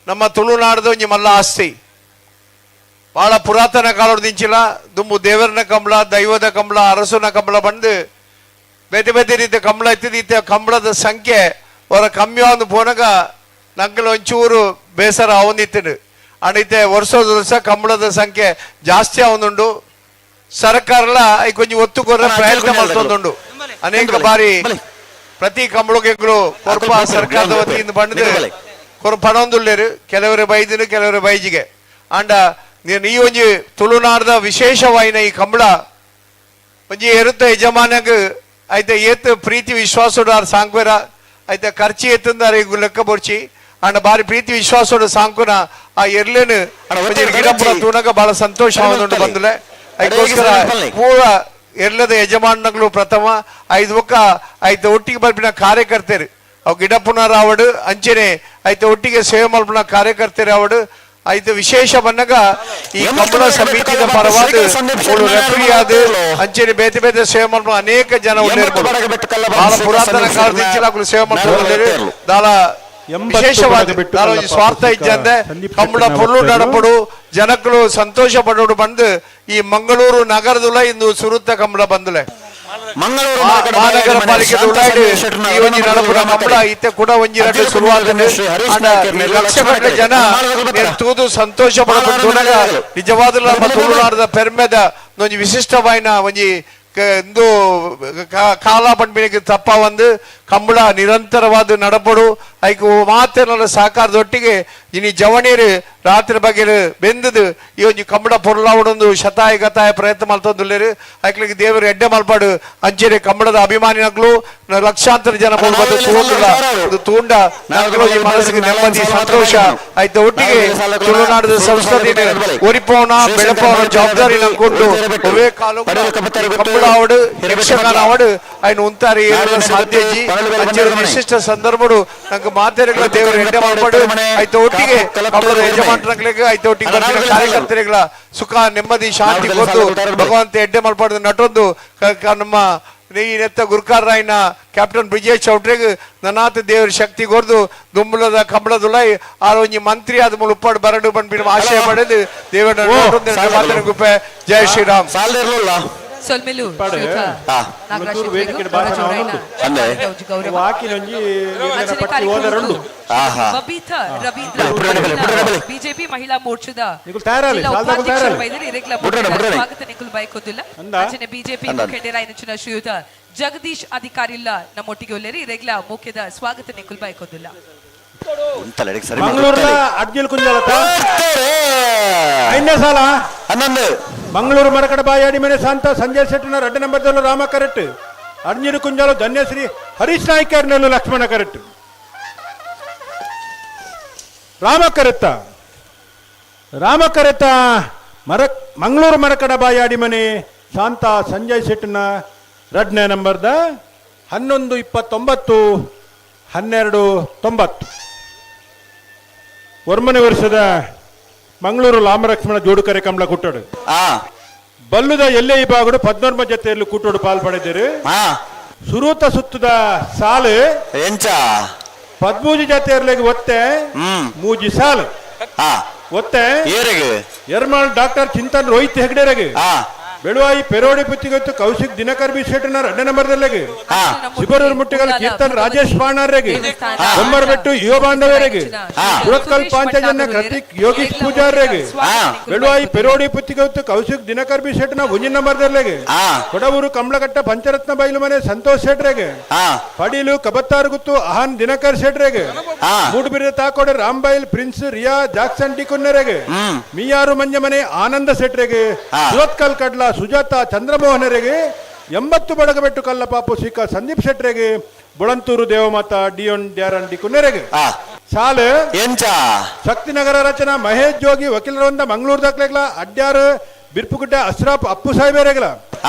ನಮ್ಮ ತುಳುನಾಡದ ಒಂಜಿ ಮಲ್ಲ ಆಸ್ತಿ ಬಹಳ ಪುರಾತನ ಕಾಲದಿಂಚಿಲ್ಲ ದುಂಬು ದೇವರನ ಕಂಬಳ ದೈವದ ಕಂಬಳ ಅರಸುನ ಕಂಬಳ ಬಂದು ಬೇತೆ ಬೇತೆ ರೀತಿಯ ಕಂಬಳ ಇತ್ತಿದ ಕಂಬಳದ ಸಂಖ್ಯೆ ಅವರ ಕಮ್ಮಿ ಒಂದು ಪೋನಾಗ ನಂಗಲ ಒಂಚೂರು ಬೇಸರ ಅವಂದಿತ್ತು ಅಣಿತೆ ವರ್ಷದ ವರ್ಷ ಕಂಬಳದ ಸಂಖ್ಯೆ ಜಾಸ್ತಿ ಅವಂದುಂಡು. ಸರ್ಕಾರಲ ಕೊಂಚ ಒತ್ತು ಕೊರ ಪ್ರಯತ್ನ ಮಾಡ್ತೊಂದುಂಡು. ಅನೇಕ ಬಾರಿ ಪ್ರತಿ ಕಂಬಳಗೆಗಳು ಕೊರ್ಪ ಸರ್ಕಾರದ ವತಿಯಿಂದ ಬಂದು ಕೊರ್ಪ ಪಣೊಂದುಳ್ಳೇರು ಕೆಲವರು ಬೈದಿನ ಕೆಲವರು ಬೈಜಿಗೆ ಅಂಡ ನೀನು ಈ ಒಂಜಿ ತುಳುನಾಡದ ವಿಶೇಷವಾಯಿನ ಈ ಕಂಬಳ ಒಂಜಿ ಎರುತ್ತ ಯಜಮಾನಗ ಐತೆ ಏತ್ ಪ್ರೀತಿ ವಿಶ್ವಾಸೋಡು ಆರ್ ಸಾಂಕ್ವೆರ ಐತೆ ಖರ್ಚು ಎತ್ತಂದಾರೆ ಈಗ ಲೆಕ್ಕ ಬೊರ್ಚಿ ಅಂಡ ಬಾರಿ ಪ್ರೀತಿ ವಿಶ್ವಾಸೋಡು ಸಾಂಕುನ ಆ ಎರ್ಲೇನು ಗಿಡಪುರ ತೂನಗ ಬಹಳ ಸಂತೋಷ ಆವೊಂದುಂಡು ಬಂದುಲೆ. ಅದಕ್ಕೋಸ್ಕರ ಪೂರ ಎರ್ಲದ ಯಜಮಾನಗಳು ಪ್ರಥಮ ಐದು ಒಕ್ಕ ಐತೆ ಒಟ್ಟಿಗೆ ಬರ್ಪಿನ ಕಾರ್ಯಕರ್ತರು ಅವು ಗಿಡಪುನರ ಆವಡು ಅಂಚನೆ ಐತೆ ಒಟ್ಟಿಗೆ ಸೇವೆ ಮಲ್ಪುನ ಕಾರ್ಯಕರ್ತರು ಆವಡು ಐದು ವಿಶೇಷ ಬನ್ನಗ ಈ ಕಂಬಳ ಸಮಿತಿಯ ಪರವಾದ ರೆಫರಿ ಆದ ಅಂಚನೆ ಬೇತೆ ಬೇತೆ ಸೇವೆ ಮಲ್ಪುನ ಅನೇಕ ಜನ ಬಹಳ ಪುರಾತನ ಕಾಲದಿಂದ ಸೇವೆ ಮಾಡ್ತಾರೆ ದಾಲ ವಿಶೇಷವಾದ ಸ್ವಾರ್ಥ ಇಜ್ಜಂದೆ ಕಂಬಳ ಪೊರ್ಲು ನಡಪಡು ಜನಕ್ಕಳು ಸಂತೋಷ ಪಡೋಡು ಬಂದು ಈ ಮಂಗಳೂರು ನಗರದುಲ ಇಂದು ಸುರುತ್ತ ಕಂಬಳ ಬಂದುಲೆ. ಮಂಗಳೂರು ಮಹಾನಗರ ಪಾಲಿಕೆ ಈ ಒಂಜಿ ನಡಪುನ ಕಂಬಳ ಇತ್ತೆ ಕೂಡ ಒಂಜಿ ರಡ್ಡು ಶುರುವಾತಂಡ್. ಆಂಡ ಲಕ್ಷಗಟ್ಟಲೆ ಜನ ತೂದು ಸಂತೋಷ ಪಡಪುನಗ ನಿಜವಾದ ನಮ್ಮ ತುಳುನಾಡದ ಪೆರ್ಮೆದ ಒಂಜಿ ವಿಶಿಷ್ಟವಾಯಿನ ಒಂಜಿ ಇಂದು ಕಾಲ ಪಂಪಿನಿಗೆ ತಪ್ಪ ಒಂದು ಕಂಬಳ ನಿರಂತರವಾದ ನಡಪಡು ಐಕು ಮಾತೆಲ್ಲ ಸಹಕಾರದೊಟ್ಟಿಗೆ ಇನಿ ಜವಣೀರು ರಾತ್ರಿ ಬಗ್ಗೆ ಬೆಂದದು ಈ ಒಂಜಿ ಕಂಬಳ ಪೊರ್ಲಾವಡೊಂದು ಶತಾಯ ಗತಾಯ ಪ್ರಯತ್ನ ಮಲ್ತೊಂದುಲ್ಲೇರು ಐಕ್ಲಿಗೆ ದೇವರು ಎಡ್ಡೆ ಮಲ್ಪಾಡು ಅಂಚೆರೆ ಕಂಬಳದ ಅಭಿಮಾನಿನಕ್ಲು ಲಕ್ಷಾಂತರ ಜನ ಬಂದು ತೂಂಡುಲ ಇದು ತೂಂಡ ನಕ್ಲು ಈ ಮನಸ್ಸಿಗೆ ನೆಮ್ಮದಿ ಸಂತೋಷ ಆಯ್ತು ಒಟ್ಟಿಗೆ ತುಳುನಾಡದ ಸಂಸ್ಕೃತಿ ಒರಿಪೋಣ ಬೆಳಪೋಣ ಜವಾಬ್ದಾರಿ ನಂಗೊಂಡು ಒವೇ ಕಾಲು ಕಂಬಳ ಅವಡು ಯಕ್ಷಗಾನ ಅವಡು ఆయన ఉంటారు ಸಾಧ್ಯಜಿ ಅಂಚೆರೆ ವಿಶಿಷ್ಟ ಸಂದರ್ಭಡು ನಂಗೆ ಮಾತೆರೆಗಳ ದೇವರು ಎಡ್ಡೆ ಮಲ್ಪಾಡು ಆಯ್ತು ಒಟ್ಟಿಗೆ ಕಂಬಳದ ಯಜಮಾನರಿಗೆ ಆಯ್ತು ಒಟ್ಟಿಗೆ ಬರ್ತಿನ ಕಾರ್ಯಕರ್ತರಿಗಳ ಸುಖ ನೆಮ್ಮದಿ ಶಾಂತಿ ಗೊತ್ತು ಭಗವಂತ ಎಡ್ಡೆ ಮಲ್ಪಾಡು ನಟೊಂದು ನಮ್ಮ ಈ ನೆತ್ತ ಗುರುಕಾರರಾಯನ ಕ್ಯಾಪ್ಟನ್ ಬ್ರಿಜೇಶ್ ಚೌಟ್ರಿಗೆ ನನಾಥ ದೇವರ ಶಕ್ತಿ ಕೊರ್ದು ದುಂಬುಲದ ಕಂಬಳದುಲೈ ಆರ್ ಒಂಜಿ ಮಂತ್ರಿ ಆದ ಮೂಲ ಉಪ್ಪಾಡು ಬರಡು ಪನ್ಪಿನ ಆಶಯ ಪಡೆದು ದೇವರ ಗುಪ್ಪೆ. ಜೈ ಶ್ರೀರಾಮ್. ಸೊಲ್ಮೆಲು ರವೀಂದ್ರ ಬಿಜೆಪಿ ಮಹಿಳಾ ಮೋರ್ಚಾದ ಜಿಲ್ಲಾ ಉಪಾಧ್ಯಕ್ಷರು ಬೈದರು ಇರೆಗ್ಲ ಸ್ವಾಗತ ನಿಕುಲ್ ಬೈಕೊದಿಲ್ಲ. ಅಂಚನೆ ಬಿಜೆಪಿ ಮುಖಂಡರಾಯಿನ ಶ್ರೀಯುತ ಜಗದೀಶ್ ಅಧಿಕಾರಿಲ್ಲ ನಮ್ಮೊಟ್ಟಿಗೆ ಒಲ್ಲೇರಿ ಇರೆಗ್ಲ ಮುಖ್ಯದ ಸ್ವಾಗತ ನಿಕುಲ್ ಬೈಕೊದಿಲ್ಲ. ಮಂಗಳೂರಿನ ಅಡ್ಜಿಲ್ ಕುಂಜಾಲತ ಐದನೇ ಸಾಲ 11 ಮಂಗಳೂರು ಮರಕಡ ಬಾಯಾಡಿ ಮನೆ ಶಾಂತ ಸಂಜಯ್ ಶೆಟ್ಟಿನ 2 ನಂಬರ್ದಲ್ಲೂ ರಾಮ ಕರೆಕ್ಟ್ ಅಡ್ಜಿಲ್ ಕುಂಜಾಲು ಧನ್ಯಶ್ರೀ ಹರೀಶ್ ನಾಯ್ಕರ್ನಲ್ಲೂ ಲಕ್ಷ್ಮಣ ಕರೆಕ್ಟ್ ರಾಮ ಕರೆತ್ತ ರಾಮ ಕರೆತ್ತ ಮರ ಮಂಗಳೂರು ಮರಕಡ ಬಾಯಾಡಿ ಮನೆ ಶಾಂತ ಸಂಜಯ್ ಶೆಟ್ಟಿನ 2ನೇ ನಂಬರ್ದ 11 29 12 90. ವರ್ಮನೆ ವರ್ಷದ ಮಂಗಳೂರು ಲಾಮಲಕ್ಷ್ಮಣ ಜೋಡುಕರೆ ಕಮಲ ಕೂಟೋಡು ಬಲ್ಲುದ ಎಲ್ಲೆ ಈ ಬಾಗುಡು 14 ಜೊತೆಯಲ್ಲಿ ಕೂಟೋಡು ಪಾಲ್ ಪಡೆದಿರು. ಸುರೂತ ಸುತ್ತದ ಸಾಲು ಎಂಚ 13 ಜೊತೆಯರ್ಲೆಗೆ ಒತ್ತೆ 3 ಸಾಲು ಒತ್ತೆ ಎರ್ಮಾಳ್ ಡಾಕ್ಟರ್ ಚಿಂತನ್ ರೋಹಿತ್ ಹೆಗ್ಡೆರೆಗೆ ಬೆಳುವಾಯಿ ಪೆರೋಡಿ ಪುತ್ತಿಗೊತ್ತು ಕೌಶಿಕ್ ದಿನಕರ್ ಬಿ ಶೆಟ್ಟನ 2 ನಂಬರ್ದಲ್ಲಿಗೆ ಶಿಬರೂರು ಮುಟ್ಟಿಗಲ್ ಕೀರ್ತನ್ ರಾಜೇಶ್ ಪಾಣಾರ್ರೆಗೆ ಬೊಮ್ಮರಬೆಟ್ಟು ಯುವ ಬಾಂಧವರಿಗೆ ಸುರತ್ಕಲ್ ಪಾಂಚಜನ್ಯ ಕೃತಿಕ್ ಯೋಗೀಶ್ ಪೂಜಾರ್ರೆಗೆ ಬೆಳುವಾಯಿ ಪೆರೋಡಿ ಪುತ್ತಿಗೊತ್ತು ಕೌಶಿಕ್ ದಿನಕರ್ ಬಿ ಶೆಟ್ಟನ 1 ನಂಬರ್ದಲ್ಲಿಗೆ ಕೊಡವೂರು ಕಮಲಘಟ್ಟ ಪಂಚರತ್ನ ಬೈಲು ಮನೆ ಸಂತೋಷ್ ಶೆಟ್ರೆಗೆ ಪಡೀಲು ಕಬತ್ತಾರುಗುತ್ತು ಅಹಾನ್ ದಿನಕರ್ ಶೆಟ್ರೆಗೆ ಮೂಡುಬಿರಿದ ತಾಕೋಡೆ ರಾಂಬೈಲ್ ಪ್ರಿನ್ಸ್ ರಿಯಾ ಜಾಕ್ಸನ್ ಡಿಕುನ್ನರೆಗೆ ಮಿಯಾರು ಮಂಜಮನೆ ಆನಂದ ಶೆಟ್ರೆಗೆ ಸುರತ್ಕಲ್ ಕಡ್ಲ ಸುಜಾತ ಚಂದ್ರಮೋಹನರಿಗೆ 80 ಬಡಗಬೆಟ್ಟು ಕಲ್ಲಪಾಪು ಸಿಕ್ಕ ಸಂದೀಪ್ ಶೆಟ್ರೆಗೆ ಬೊಳಂತೂರು ದೇವಮಾತಾ ಡಿಯೋನ್ ಡ್ಯಾರನ್ ಡಿಕುನ್ನೆರೆಗೆ ಸಾಲು ಎಂಚ ಶಕ್ತಿನಗರ ರಚನಾ ಮಹೇಶ್ ಜೋಗಿ ವಕೀಲರೊಂದ ಮಂಗಳೂರು ದಾಖಲೆಗಳ ಅಡ್ಯಾರು ಬಿರ್ಪುಗುಡ್ಡ ಅಶ್ರಾಫ್ ಅಪ್ಪು ಸಾಹೇಬರೆಗಲ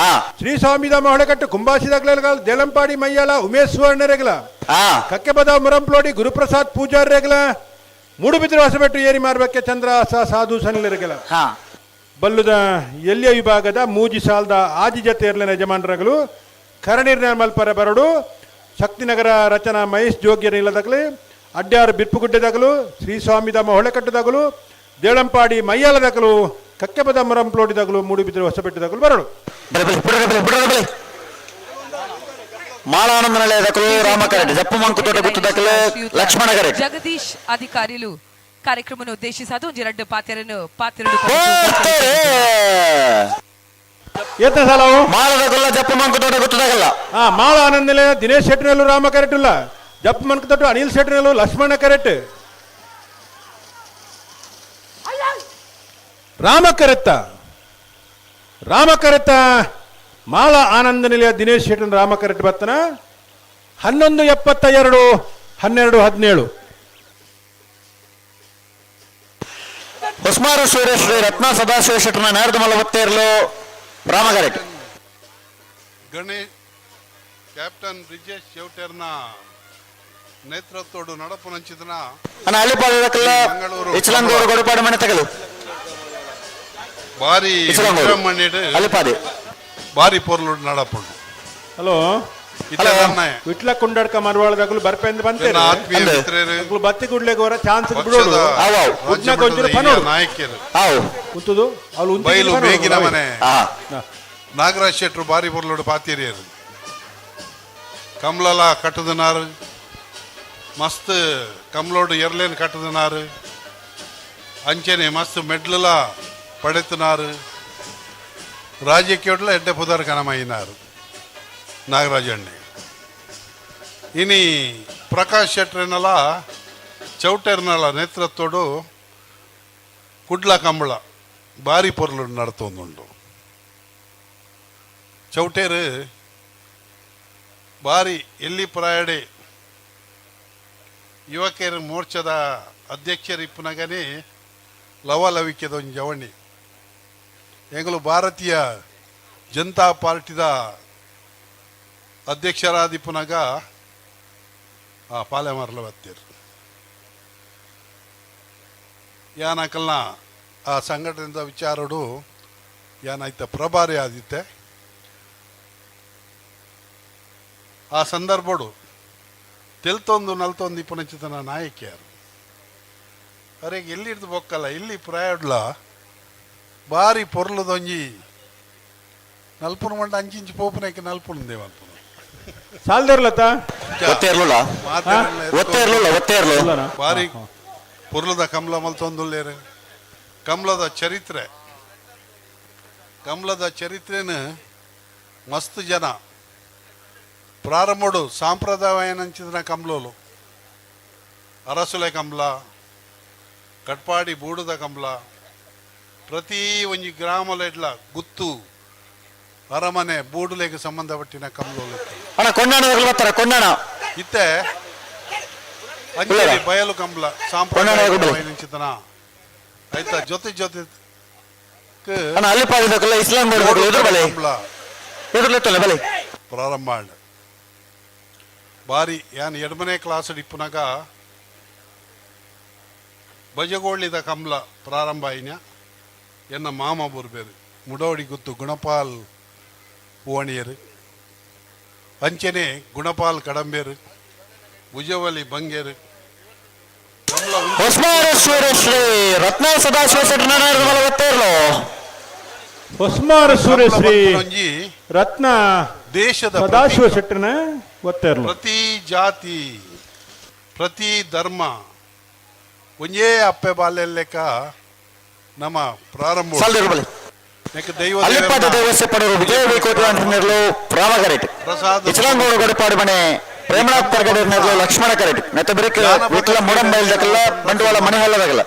ಶ್ರೀ ಸ್ವಾಮಿದ ಮಹೊಳೆಕಟ್ಟು ಕುಂಬಾಸಿ ದಾಖಲೆಗಳ ದೇಲಂಪಾಡಿ ಮಯ್ಯಾಲ ಉಮೇಶ್ ಸುವರ್ಣರೆಗಲ ಕಕ್ಕೆಬದ ಮುರಂಪ್ಲೋಡಿ ಗುರುಪ್ರಸಾದ್ ಪೂಜಾರ್ರೆಗಲ ಮೂಡುಬಿದ್ರೆ ಹೊಸಬೆಟ್ಟು ಏರಿ ಮಾರ್ಬಕ್ಕೆ ಚಂದ್ರ ಸಾಧು ಸನಿಲರೆಗಲ ಬಲ್ಲುದ ಎಲ್ಲಿಯ ವಿಭಾಗದ 3 ಸಾಲದ ಆಜಿ ಜತೆಯರ್ಲಿನ ಯಜಮಾನರಗಳು ಕರಣಿರ್ನ ಮಲ್ಪರ ಬರಡು ಶಕ್ತಿನಗರ ರಚನಾ ಮಹೇಶ್ ಜೋಗ್ಯರ ಇಲ್ಲದಾಗಲಿ ಅಡ್ಯಾರು ಬಿರ್ಪುಗುಡ್ಡೆದಾಗಲು ಶ್ರೀಸ್ವಾಮಿಧಾಮ ಹೊಳೆಕಟ್ಟದಾಗಲು ದೇಳಂಪಾಡಿ ಮಯ್ಯಾಲದಾಗಲು ಕಕ್ಕೆಪದ ಮರಂಪ್ಲೋಡಿದಾಗಲು ಮೂಡುಬಿದ್ರೆ ಹೊಸಬೆಟ್ಟದಾಗಲು ಬರಡು. ಲಕ್ಷ್ಮಣ ಜಗದೀಶ್ ಅಧಿಕಾರಿಲು ಕಾರ್ಯಕ್ರಮವನ್ನು ಉದ್ದೇಶಿಸಾದ ಒಂಜೆರಡು ಪಾತ್ರರನ್ನು ಪಾತ್ರರು ಏತ ಸಾಲವು ಮಾಳದಲ್ಲ ಜಪ್ಪು ಮಂಕುತೋಟ ಗೊತ್ತದಾಗಲ್ಲ. ಮಾಳ ಆನಂದಲೆ ದಿನೇಶ್ ಶೆಟ್ಟಿನಲ್ಲೂ ರಾಮ ಕರೆಕ್ಟ್ ಇಲ್ಲ ಜಪ್ಪು ಮಂಕುತೋಟ ಅನಿಲ್ ಶೆಟ್ಟಿನಲ್ಲೂ ಲಕ್ಷ್ಮಣ ಕರೆಕ್ಟ್ ರಾಮ ಕರೆತ್ತ ರಾಮ ಕರೆತ್ತ ಮಾಳ ಆನಂದ ನಿಲಯ ದಿನೇಶ್ ಶೆಟ್ಟಿನ ರಾಮ ಕರೆಕ್ಟ್ ಬರ್ತನ 11 72 12 17. ಹೊಸ್ಮಾರು ಶ್ರೀ ರತ್ನ ಸದಾಶಿವ ಶೆಟ್ಟನ ನಾರದ ಮಲ್ಲ ಒತ್ತೇರ್ಲು ರಾಮಗರೆಟ್ ಗಣೇಶ್ ಕ್ಯಾಪ್ಟನ್ ಬ್ರಿಜೇಶ್ ಶೆವಟೇರ್ನ ನೇತೃತ್ವಡು ನಡಪುನಂಚಿತನ ಮಂಗಳೂರು ಇಚಲಂಗೂರು ಗೊಡಪಾಡು ಮನೆ ತಗಲು ಬಾರಿ ಅಲಿಪಾದೆ ಬಾರಿ ಪೊರ್ಲುಡು ನಡಪುಂಡು. ಹಲೋ ವಿಟ್ಲ ಕೊಂಡಾಡ್ಕ ಮರವಾಳದಾಗಲು ಬರ್ಪೆಂದು ಬಂತೆ ಬತ್ತಿ ಗುಡ್ಲೆಗೆ ಹೊರ ಚಾನ್ಸ್ ಬಿಡೋಡು ನಾಯಕಿಯರು ಉಂತುದು ಬೈಲು ಬೇಗಿನ ಮನೆ ನಾಗರಾಜ್ ಶೆಟ್ರು ಬಾರಿ ಪೊರ್ಲುಡು ಪಾತೀರಿಯರು. ಕಮ್ಲಲ ಕಟ್ಟುದನಾರು ಮಸ್ತ್ ಕಮ್ಲೋಡು ಎರ್ಲೇನು ಕಟ್ಟುದನಾರು ಅಂಚನೆ ಮಸ್ತ್ ಮೆಡ್ಲಲ ಪಡೆತನಾರು ರಾಜಕೀಯೋಡ್ಲ ಎಡ್ಡೆ ಪುದರ್ ಕನಮಯ್ಯಿನಾರು ನಾಗರಾಜಣ್ಣೆ. ಇನಿ ಪ್ರಕಾಶ್ ಶೆಟ್ರನಲ ಚೌಟೆರ್ನಲ ನೇತೃತ್ವಡು ಕುಡ್ಲ ಕಂಬಳ ಭಾರಿ ಪೊರ್ಲು ನಡತೊಂದುಂಡು. ಚೌಟೇರು ಭಾರಿ ಎಲ್ಲಿ ಪ್ರಾಯಡೆ ಯುವಕರ ಮೋರ್ಚಾದ ಅಧ್ಯಕ್ಷರು ಇಪ್ಪನಗನೇ ಲವಲವಿಕೆದ ಒಂಜಿ ಜವಣಿ. ಎಂಗಳು ಭಾರತೀಯ ಜನತಾ ಪಾರ್ಟಿದ ಅಧ್ಯಕ್ಷರಾದಿಪ್ಪನಗ ಆ ಪಾಲೆಮಾರ್ಲ ಬತ್ತೀರು. ಯಾನಕಲ್ನ ಆ ಸಂಘಟನೆದ ವಿಚಾರಡು ಯಾನಾಯ್ತ ಪ್ರಭಾರಿ ಆದಿತ್ತೆ. ಆ ಸಂದರ್ಭಡು ತೆಲ್ತೊಂದು ನಲ್ತೊಂದು ಇಪ್ಪನಂಚಿತನ ನಾಯಕಿಯಾರು ಅರೆ ಎಲ್ಲಿ ಹಿಡ್ದು ಬೊಕ್ಕಲ್ಲ ಇಲ್ಲಿ ಪ್ರಾಯಡ್ಲ ಬಾರಿ ಪೊರ್ಲದೊಂಜಿ ನಲ್ಪುನ ಮಂಡ ಅಂಚಿಂಚಿ ಪೋಪುನಕ್ಕೆ ನಲ್ಪುನ ದೇವನ್ಪುನ ಸಾಲ್ದಿರ್ಲತ್ತ ಬಾರಿ ಪೊರ್ಲದ ಕಮಲ ಮಲ್ತೊಂದುಲ್ಲೇರು. ಕಮಲದ ಚರಿತ್ರೆ, ಕಮಲದ ಚರಿತ್ರೆನ ಮಸ್ತ್ ಜನ ಪ್ರಾರಂಭಡು ಸಾಂಪ್ರದಾಯನಂಚಿನ ಕಮಲೋಲು ಅರಸುಲೆ ಕಮಲ, ಕಟ್ಪಾಡಿ ಬೂಡುದ ಕಮಲ, ಪ್ರತಿ ಒಂಜಿ ಗ್ರಾಮಲೆಡ್ಲ ಗುತ್ತು ಅರಮನೆ ಬೂಡುಲೆಗೆ ಸಂಬಂಧಪಟ್ಟಿನ ಕಮಲೋಲು. ಇತ್ತೆ ಅಂಚನೆ ಬಯಲು ಕಂಬಳ ಸಾಂಪ್ರದಾಯಿಕ ಆಯ್ತಾ ಜೊತೆ ಜೊತೆ ಪ್ರಾರಂಭ ಬಾರಿ. ಯಾನ್ ಎಡ್ಮನೆ ಕ್ಲಾಸ್ ಇಪ್ಪುನಾಗ ಬಜಗೋಳಿದ ಕಂಬಳ ಪ್ರಾರಂಭ ಆಯ್ನ. ಎನ್ನ ಮಾಮ ಬುರ್ಬೇರು ಮುಡೋಡಿ ಗುತ್ತು ಗುಣಪಾಲ್ ಪೂವಣಿಯರು, ಅಂಚನೆ ಗುಣಪಾಲ್ ಕಡಂಬೇರು, ಭುಜವಲಿ ಬಂಗೇರು. ಹೊಸ್ಮಾರೇಶ್ವರ ಶ್ರೀ ರತ್ನ ಸದಾಶಿವ ಹೊಸ್ಮಾರ ಶ್ರೀ ರತ್ನ ದೇಶದ ಸದಾಶಿವ ಶೆಟ್ಟನ ಒತ್ತೇರ್ಲು. ಪ್ರತಿ ಜಾತಿ ಪ್ರತಿ ಧರ್ಮ ಒಂಜೇ ಅಪ್ಪೆ ಬಾಲ್ಯಲೆಕ್ಕ ನಮ್ಮ ಪ್ರಾರಂಭ. ದೈವ ಪ್ರೇಮನಾಥ್ ಪರ್ಗಡೆ ಲಕ್ಷ್ಮಣ ಕರೆಟ್ ನೆತ್ತ ಬಿರಿಕ್ ವಿಟ್ಲ ಮುಡಂಬೈಲ್ದಕಲ್ಲ ಬಂಡವಾಳ ಮಣಿಹಳ್ಳದಾಗಲ್ಲ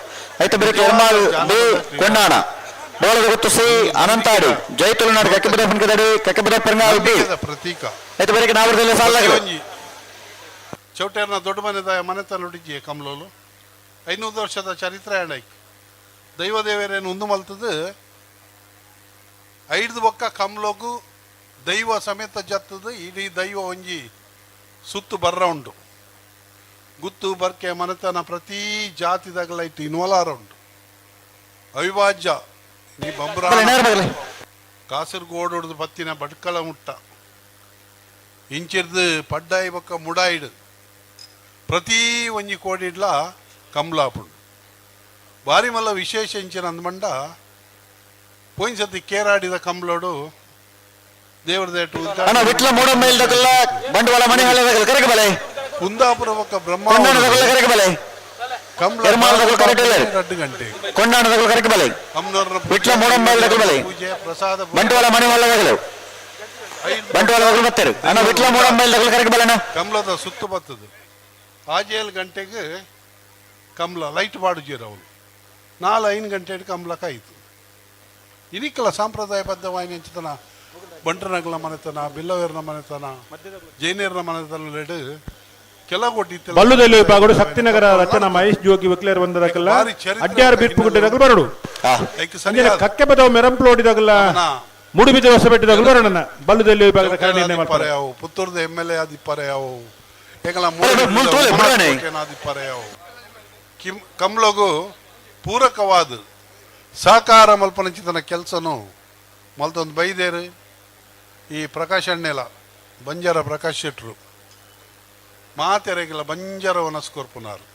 ಐತ ಬಿರಿಕ್ ಎರ್ಮಾಲ್ ಬಿ ಕೊಂಡಾಣ ಬೋಳದ ಗುತ್ತು ಸಿ ಅನಂತಾಡಿ ಜೈ ತುಳುನಾಡು ಕಕ್ಕೆಬದ ಪುನ್ಕದಡಿ ಕಕ್ಕೆಬದ ಪೆರಂಗಾಲ್ ಬಿ ಪ್ರತೀಕ ಐತ ಬಿರಿಕ್ ನಾವರದಲ್ಲಿ ಸಾಲಗಲ್ಲ. ಚೌಟೇರ್ನ ದೊಡ್ಡ ಮನೆದ ಮನೆತನ ನುಡಿಜಿ ಕಮಲೋಲು 500 ವರ್ಷದ ಚರಿತ್ರೆ ಅಣ್ಣೈಕ್ ದೈವದೇವರೇನು ಉಂದು ಮಲ್ತದು ಐದು ಬೊಕ್ಕ ಕಮಲೋಗು ದೈವ ಸಮೇತ ಜತ್ತದು ಇಡೀ ದೈವ ಒಂಜಿ ಸುತ್ತು ಬರ್ರ ಉಂಟು. ಗುತ್ತು ಬರ್ಕೆ ಮನೆತನ ಪ್ರತಿ ಜಾತಿದಾಗಲ ಇಟ್ಟು ಇನ್ವಾಲಾರ ಉಂಟು. ಅವಿಭಾಜ್ಯ ನೀ ಬಂಬ್ರ ಕಾಸರಗೋಡು ಹೊಡೆದು ಪತ್ತಿನ ಬಟ್ಕಳ ಮುಟ್ಟ ಇಂಚಿರ್ದು ಪಡ್ಡಾಯಿ ಬೊಕ್ಕ ಮುಡಾಯಿಡು ಪ್ರತಿ ಒಂಜಿ ಕೋಡಿಡ್ಲ ಕಮಲಾಪುಂಡು. ಬಾರಿ ಮಲ್ಲ ವಿಶೇಷ ಇಂಚಿನ ಅಂದ್ಮಂಡ ಪೋಯಿನ ಸತಿ ಕೇರಾಡಿದ ಕಮಲೋಡು ದೇವರ ದೇಟು ಬಂಡವಾಳ ಮಣಿಹಳ್ಳದಾಗಲ್ಲ ಕರೆಗೆ ಬಲೆ ಕುಂದಾಪುರ ಬೊಕ್ಕ ಬ್ರಹ್ಮ ಕರೆಗೆ ಬಲೆ ಕಮಲ 2 ಗಂಟೆ ಕೊಂಡಾಣದಗಳು ಕರೆಗೆ ಬಲೆ ವಿಟ್ಲ ಮೂಡಂಬೈಲ್ದಗಳು ಬಲೆ ಪೂಜೆ ಪ್ರಸಾದ ಬಂಡವಾಳ ಮಣಿಹಳ್ಳದಾಗಲು ಬಂಡವಾಳದಗಳು ಬರ್ತಾರೆ ಅಣ್ಣ ವಿಟ್ಲ ಮೂಡಂಬೈಲ್ದಗಳು ಕರೆಗೆ ಬಲೆ ಅಣ್ಣ. ಕಮಲದ ಸುತ್ತು ಬರ್ತದೆ ಆಜೇಳು ಗಂಟೆಗೆ ಕಮಲ ಲೈಟ್ ಬಾಡುಜೀರ ಅವಳು 4-5 ಗಂಟೆ ಕಮಲಕ್ಕಾಯಿತು. ಇನಿಕ್ಕಲ ಸಾಂಪ್ರದಾಯಬದ್ಧವಾಗಿ ಅಂಚತನ ಬಂಟನಗಲ ಮನೆತನ, ಬಿಲ್ಲವೇರ್ನ ಮನೆತನ, ಜೈನೇರ್ನ ಮನೆತನ ಲೇಡು ಕೆಲಗೊಟ್ಟಿ ಬಲ್ಲುದೆಲ್ಲಿ ವಿಭಾಗಡು ಶಕ್ತಿನಗರ ರಚನಾ ಮಹೇಶ್ ಜೋಗಿ ವಕೀಲರು ಬಂದದಕ್ಕಲ್ಲ ಅಡ್ಯಾರ್ ಬೀರ್ಪು ಗುಡ್ಡೆದಾಗಲು ಬರಡು ಕಕ್ಕೆ ಬದವು ಮೆರಂಪ್ಲು ಓಡಿದಾಗಲ್ಲ ಮೂಡುಬಿದ್ದೆ ಹೊಸಬೆಟ್ಟದಾಗಲು ಬರೋಣ ಬಲ್ಲುದೆಲ್ಲಿ ವಿಭಾಗದ ಕಾರ್ಯ ನಿರ್ಣಯ ಮಾಡ್ತಾರೆ. ಯಾವ ಪುತ್ತೂರ್ದ ಎಮ್ ಎಲ್ ಎ ಆದಿಪ್ಪಾರೆ ಯಾವ ಎಂಗಲ ಆದಿಪ್ಪಾರೆ ಯಾವ ಕಿಮ್ ಕಮ್ಲಗು ಪೂರಕವಾದ ಸಹಕಾರ ಮಲ್ಪನಂಚಿತನ ಕೆಲಸನು ಮಲ್ತೊಂದು ಬೈದೇರು ಈ ಪ್ರಕಾಶ್ ಅಣ್ಣೆಲ ಬಂಜಾರ ಪ್ರಕಾಶ್ ಶೆಟ್ರು ಮಾತೆರೆಗಿಲ್ಲ ಬಂಜಾರ ವನಸ್ಕೊರ್ಪುನಾರು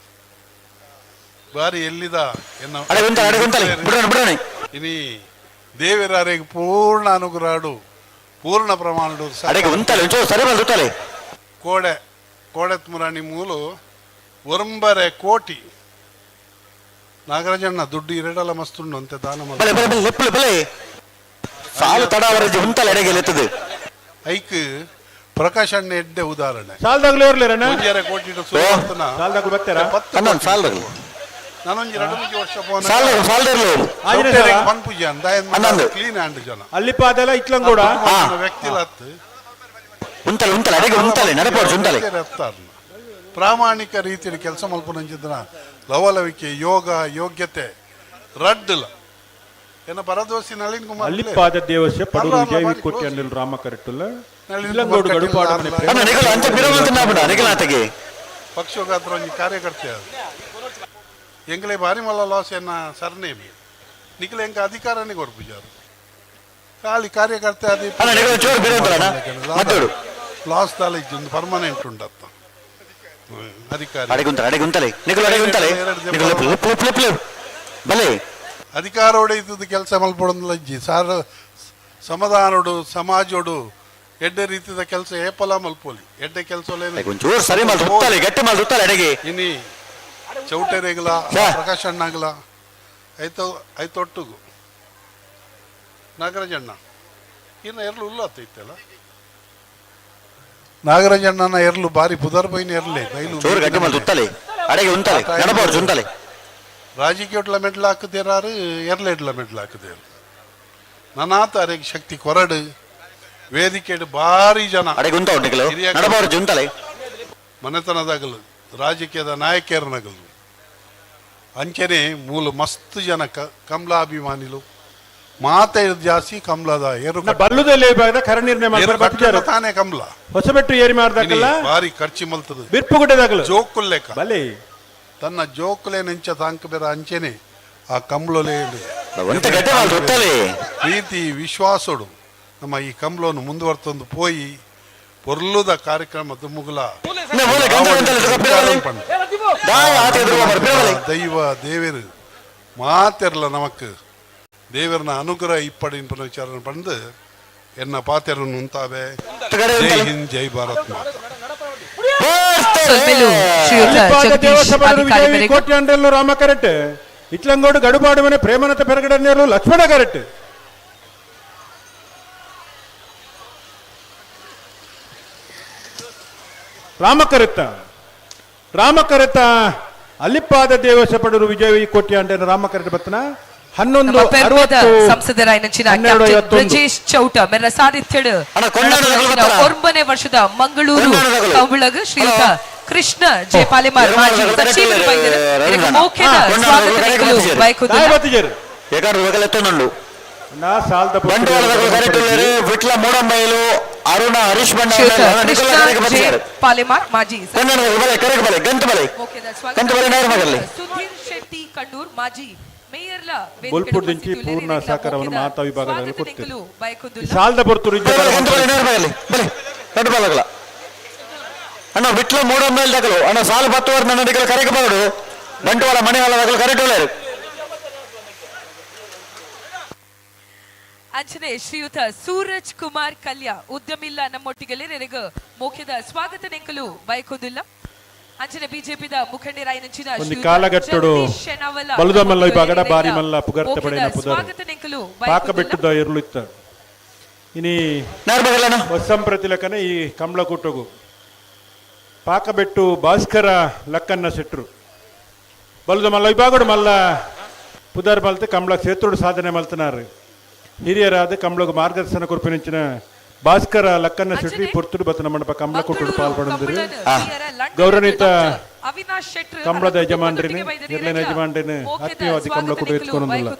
ಬಾರಿ ಎಲ್ಲಿದ ಎನ್ನ ಇನಿ ದೇವರಾರಿಗೆ ಪೂರ್ಣ ಅನುಗ್ರಹಡು ಪೂರ್ಣ ಪ್ರಮಾಣಡು. ಕೋಡೆ ಕೋಡೆತ್ ಮುರಾಣಿ ಮೂಲು ಒರಂಬರೆ ಕೋಟಿ ನಾಗರಾಜಣ್ಣ ದುಡ್ಡು ಇರಡಲ ಮಸ್ತುಂಡು ಅಂತೆ ದಾನ ಬಲೆ ಬಲೆ ಬಲೆ ಲೆಪ್ಪುಲೆ ಬಲೆ ಸಾಲು ತಡ ಅವರಜ್ಜಿ ಉಂತಲ ಎಡೆಗೆ ಲೆತ್ತದು ಐಕ್ ಪ್ರಕಾಶ್ ಅಣ್ಣ ಎಡ್ಡೆ ಉದಾಹರಣೆ ಸಾಲ್ದಾಗ್ಲೂ ಇರ್ಲಿರಣ್ಣ ಒಂಜರೆ ಕೋಟಿ ಸುರುವರ್ತನ ಸಾಲ್ದಾಗ್ಲು ಬರ್ತಾರ ಅಣ್ಣ ಸಾಲ್ದಾಗ್ಲು ನಾನೊಂಜಿ ಎರಡು ಮೂಜಿ ವರ್ಷ ಪೋನ ಸಾಲ್ದಾಗ್ಲು ಸಾಲ್ದಿರ್ಲು ಪನ್ಪುಜಿ ಅಂದ ಕ್ಲೀನ್ ಹ್ಯಾಂಡ್ ಜನ ಅಲ್ಲಿಪ್ಪ ಅದೆಲ್ಲ ಇಟ್ಲಂಗೂಡ ವ್ಯಕ್ತಿ ಲತ್ತು ಉಂತಲೆ ಉಂತಲೆ ಅಡಿಗೆ ಉಂತಲೆ ನಡಪೋಡು ಉಂತಲೆ ಪ್ರಾಮಾಣಿಕ ರೀತಿಯಲ್ಲಿ ಕೆಲಸ ಮಲ್ಪುನಂಚಿದ್ದನ ಲವಲವಿಕೆ ಯೋಗ ಯೋಗ್ಯತೆ ರಡ್ಡುಲ ಎನ್ನ ಪರದೋಸಿ ನಳಿನ್ ಕುಮಾರ್ ಅಲ್ಲಿಪ್ಪಾದ ದೇವಸ್ಯ ಪಡೂರು ವಿಜಯ ಕೋಟಿ ಅನ್ನಿಲ್ ರಾಮ ಕರೆಟ್ಟುಲ್ಲ ಇಲ್ಲಂಗೋಡು ಗಡುಪಾಡು ಮನೆ ಪ್ರೇಮ ಅಣ್ಣ ನಿಗಲ ಅಂಚ ಪಿರವಂತ ನಾಪುಣ ನಿಗಲ ಆತಗೆ ಪಕ್ಷಗಾತ್ರ ಒಂಜಿ ಕಾರ್ಯಕರ್ತೆ ಅದು ಎಂಗ್ಲೆ ಬಾರಿ ಮಲ್ಲ ಲಾಸ್ ಎನ್ನ ಸರ್ನೇಮ್ ನಿಖಲ ಎಂಕ ಅಧಿಕಾರನೇ ಕೊರ್ಪುಜಾರು ಖಾಲಿ ಕಾರ್ಯಕರ್ತೆ ಅದು ಅಣ್ಣ ನಿಗಲ ಚೂರು ಬಿರಂತಲ್ಲ ಮತ್ತೋಡು ಲಾಸ್ ದಾಲ ಇಜ್ಜಿ ಪರ್ಮನೆಂಟ್ ಉಂಡತ್ತ ಅಧಿಕಾರಿ ಅಡೆಗುಂತಲೆ ಅಡೆಗುಂತಲೆ ನಿಗಲ ಅಡೆಗುಂತಲೆ ನಿಗಲ ಲೆಪ್ಪು ಲೆಪ್ಪು ಲೆಪ್ಪು ಬಲೆ ಅಧಿಕಾರೋಡೆ ಇದ್ದದ್ದು ಕೆಲಸ ಮಲ್ಪೊಡೊಂದು ಸಾರ ಸಮಾಧಾನೋಡು ಸಮಾಜೋಡು ಎಡ್ಡೆ ರೀತಿದ ಕೆಲಸ ಏಪಲ ಮಲ್ಪೋಲಿ ಎಡ್ಡೆ ಕೆಲಸ ಒಂಚೂರು ಸರಿ ಮಾಲ್ ಉತ್ತಲೆ ಗಟ್ಟಿ ಮಾಲ್ ಉತ್ತಲೆ ಅಡೆಗೆ ಇನಿ ಚೌಟೆರೆಗಲ ಪ್ರಕಾಶ್ ಅಣ್ಣಾಗಲ ಐತೋ ಐತೊಟ್ಟುಗು ನಾಗರಾಜಣ್ಣ ಇನ್ನು ಎರ್ಲು ಉಲ್ಲತ್ತೈತಲ್ಲ ನಾಗರಾಜಣ್ಣನ ಎರ್ಲು ಬಾರಿ ಪುದರ್ ಬೈನ ಎರ್ಲೆ ಬೈಲು ಚೂರು ಗಟ್ಟಿ ಮಾಲ್ ಉತ್ತಲೆ ಅಡೆಗೆ ಉಂತಲೆ ನಡಬೋದು ಉಂತಲೆ ರಾಜಕೀಯ ಮೆಡ್ಲು ಹಾಕದೇರಾರು ಎರ್ಲೆಡ್ಲ ಮೆಡ್ಲು ಹಾಕದೇರು ನನಾತ ಅರೆಗೆ ಶಕ್ತಿ ಕೊರಡು ವೇದಿಕೆ ಭಾರಿ ಜನ ಅಡೆಗೆ ಉಂತ ಉಂಟು ನಡಬಾರ್ದು ಉಂತಲೆ ಮನೆತನದಾಗಲು ರಾಜಕೀಯದ ನಾಯಕಿಯರನಗಲು ಅಂಚನೆ ಮೂಲ ಮಸ್ತ್ ಜನ ಕಮಲಾಭಿಮಾನಿಲು ಮಾತೆ ಜಾಸ್ತಿ ಕಮಲದ ಏರು ಬಲ್ಲುದಲ್ಲಿ ಕರ ನಿರ್ಣಯ ತಾನೇ ಕಮಲ ಹೊಸಬೆಟ್ಟು ಏರಿ ಮಾಡ್ದಾಕಲ್ಲ ಭಾರಿ ಖರ್ಚು ಮಲ್ತದ ಬಿರ್ಪುಗುಡ್ಡೆದಾಗಲು ಜೋಕುಲ್ಲೇಕ ಬಲೆ ತನ್ನ ಜೋಕುಲೆ ನೆಂಚ ತಾಂಕ ಬೇರ ಅಂಚೆನೆ ಆ ಕಮಲೊಲೆ ಪ್ರೀತಿ ವಿಶ್ವಾಸೋಡು ನಮ್ಮ ಈ ಕಮಲವನ್ನು ಮುಂದುವರ್ತೊಂದು ಪೋಯಿ ಪೊರ್ಲುದ ಕಾರ್ಯಕ್ರಮ ದುಮ್ಮುಗುಲ ದೈವ ದೇವರು ಮಾತೆರ್ಲ ನಮಕ್ ದೇವರನ ಅನುಗ್ರಹ ಇಪ್ಪಡಿನ ವಿಚಾರ ಬಂದು ಎನ್ನ ಪಾತೆರನ್ನು ಉಂತಾವೆ. ಜೈ ಹಿಂದ್, ಜೈ ಭಾರತ್ ಮಾತಾ. ಕೋಟಿ ಅಂಡ್ರೆಲ್ಲು ರಾಮ ಕರೆಕ್ಟ್, ಇಟ್ಲಂಗೋಡು ಗಡುಪಾಡು ಮನೆ ಪ್ರೇಮನತ ಪೆರಗಡನೇರು ಲಕ್ಷ್ಮಣ ಕರೆಕ್ಟ್. ರಾಮಕರೆತ್ತ ರಾಮಕರೆತ್ತ ಅಲ್ಲಿಪ್ಪಾದ ದೇವಸ ಪಡರು ವಿಜಯ ಕೋಟಿ ಅಂಡೇನು ರಾಮಕರೆಟ್ ಬತ್ತನ 11 ಸಂಸದರಾಯಿನಂಚಿನ ಬ್ರಜೇಶ್ ಚೌಟ ಮೆರ ಸಾರಿಥ್ಯಡು 9ನೇ ವರ್ಷದ ಮಂಗಳೂರು ಕಂಬಳಗ ಶ್ರೀಯುತ ಕೃಷ್ಣ ಜೆ ಪಾಲೆಮಾರ್ ಮಾಜಿ ಸಚಿವರು ಬೈದರು. ಮೌಖಿಕ ಸ್ವಾಗತ ಬಯಕುದು ವಿಟ್ಲ ಮೂಡಂಬೈಲು ಅರುಣ ಹರೀಶ್ ಪಾಲೆಮಾರ್ ಮಾಜಿ ಸುಧೀರ್ ಶೆಟ್ಟಿ ಕಣ್ಣೂರ್ ಮಾಜಿ ಮೇಯರ್ಲ ಬೊಲ್ಪುರ್ದಿಂಚಿ ಪೂರ್ಣ ಸಹಕಾರವನ್ನು ಮಾತಾ ವಿಭಾಗದಲ್ಲಿ ಕೊಡ್ತೇವೆ. ಸಾಲದ ಬರ್ತೂರು ಅಣ್ಣ ವಿಟ್ಲ ಮೂಡಂಬೈಲ್ ದಗಲು ಅಣ್ಣ ಸಾಲ ಬತ್ತುವರ್ ನನ್ನ ದಿಕ್ಕಲು ಕರೆಗೆ ಬರಡು ಬಂಟವಾಳ ಮಣಿವಾಳ ದಗಲು ಕರೆಕ್ಟ್ ಒಳ್ಳೆಯರು. ಅಂಚನೆ ಶ್ರೀಯುತ ಸೂರಜ್ ಕುಮಾರ್ ಕಲ್ಯ ಉದ್ಯಮಿಲ್ಲ ನಮ್ಮೊಟ್ಟಿಗೆ ನೆರೆಗ ಮೋಖ್ಯದ ಸ್ವಾಗತ ನೆಂಕಲು ಬಯಕೊಂದಿಲ್ಲ. ಅಂಚನೆ ಬಿಜೆಪಿದ ಮುಖಂಡರಾಯಿನಂಚಿನ ಕಾಲಗಟ್ಟಡು ಬಲುದ ಮಲ್ಲ ವಿಭಾಗದ ಬಾರಿ ಮಲ್ಲ ಪುಗರ್ತೆ ಪಡೆಯ ಸ್ವಾಗತ ನೆಂಕಲು ಪಾಕ ಬೆಟ್ಟದ ಇರುಳು ಇತ್ತ ಇನಿ ಹೊಸಂಪ್ರತಿಲಕನೆ ಈ ಕಮಲಕೂಟಗು ಪಾಕಬೆಟ್ಟು ಭಾಸ್ಕರ ಲಕ್ಕನ್ನ ಸೆಟ್ರು ಬಲುದ ಮಲ್ಲ ವಿಭಾಗಡು ಮಲ್ಲ ಪುದರ್ ಮಲ್ತು ಕಮಲ ಕ್ಷೇತ್ರೋಡು ಸಾಧನೆ ಮಲ್ತನಾರು. ಹಿರಿಯರಾದ ಕಮಲಗು ಮಾರ್ಗದರ್ಶನ ಕೊರ್ಪಿನಿಂಚಿನ ಭಾಸ್ಕರ ಲಕ್ಕನ್ನ ಶೆಟ್ಟಿ ಪೊರ್ತುಡು ಬತ್ತನ ಮಂಡಪ ಕಮಲ ಕೊಟ್ಟುಡು ಪಾಲ್ಪಡಂದಿರು. ಗೌರವನ್ವಿತ ಕಮಲದ ಯಜಮಾನ್ರಿನ ನಿರ್ಲಯನ ಯಜಮಾನ್ರಿನ ಆತ್ಮೀಯವಾದಿ ಕಮಲ ಕೊಟ್ಟು ಎತ್ಕೊಂಡಿಲ್ಲ.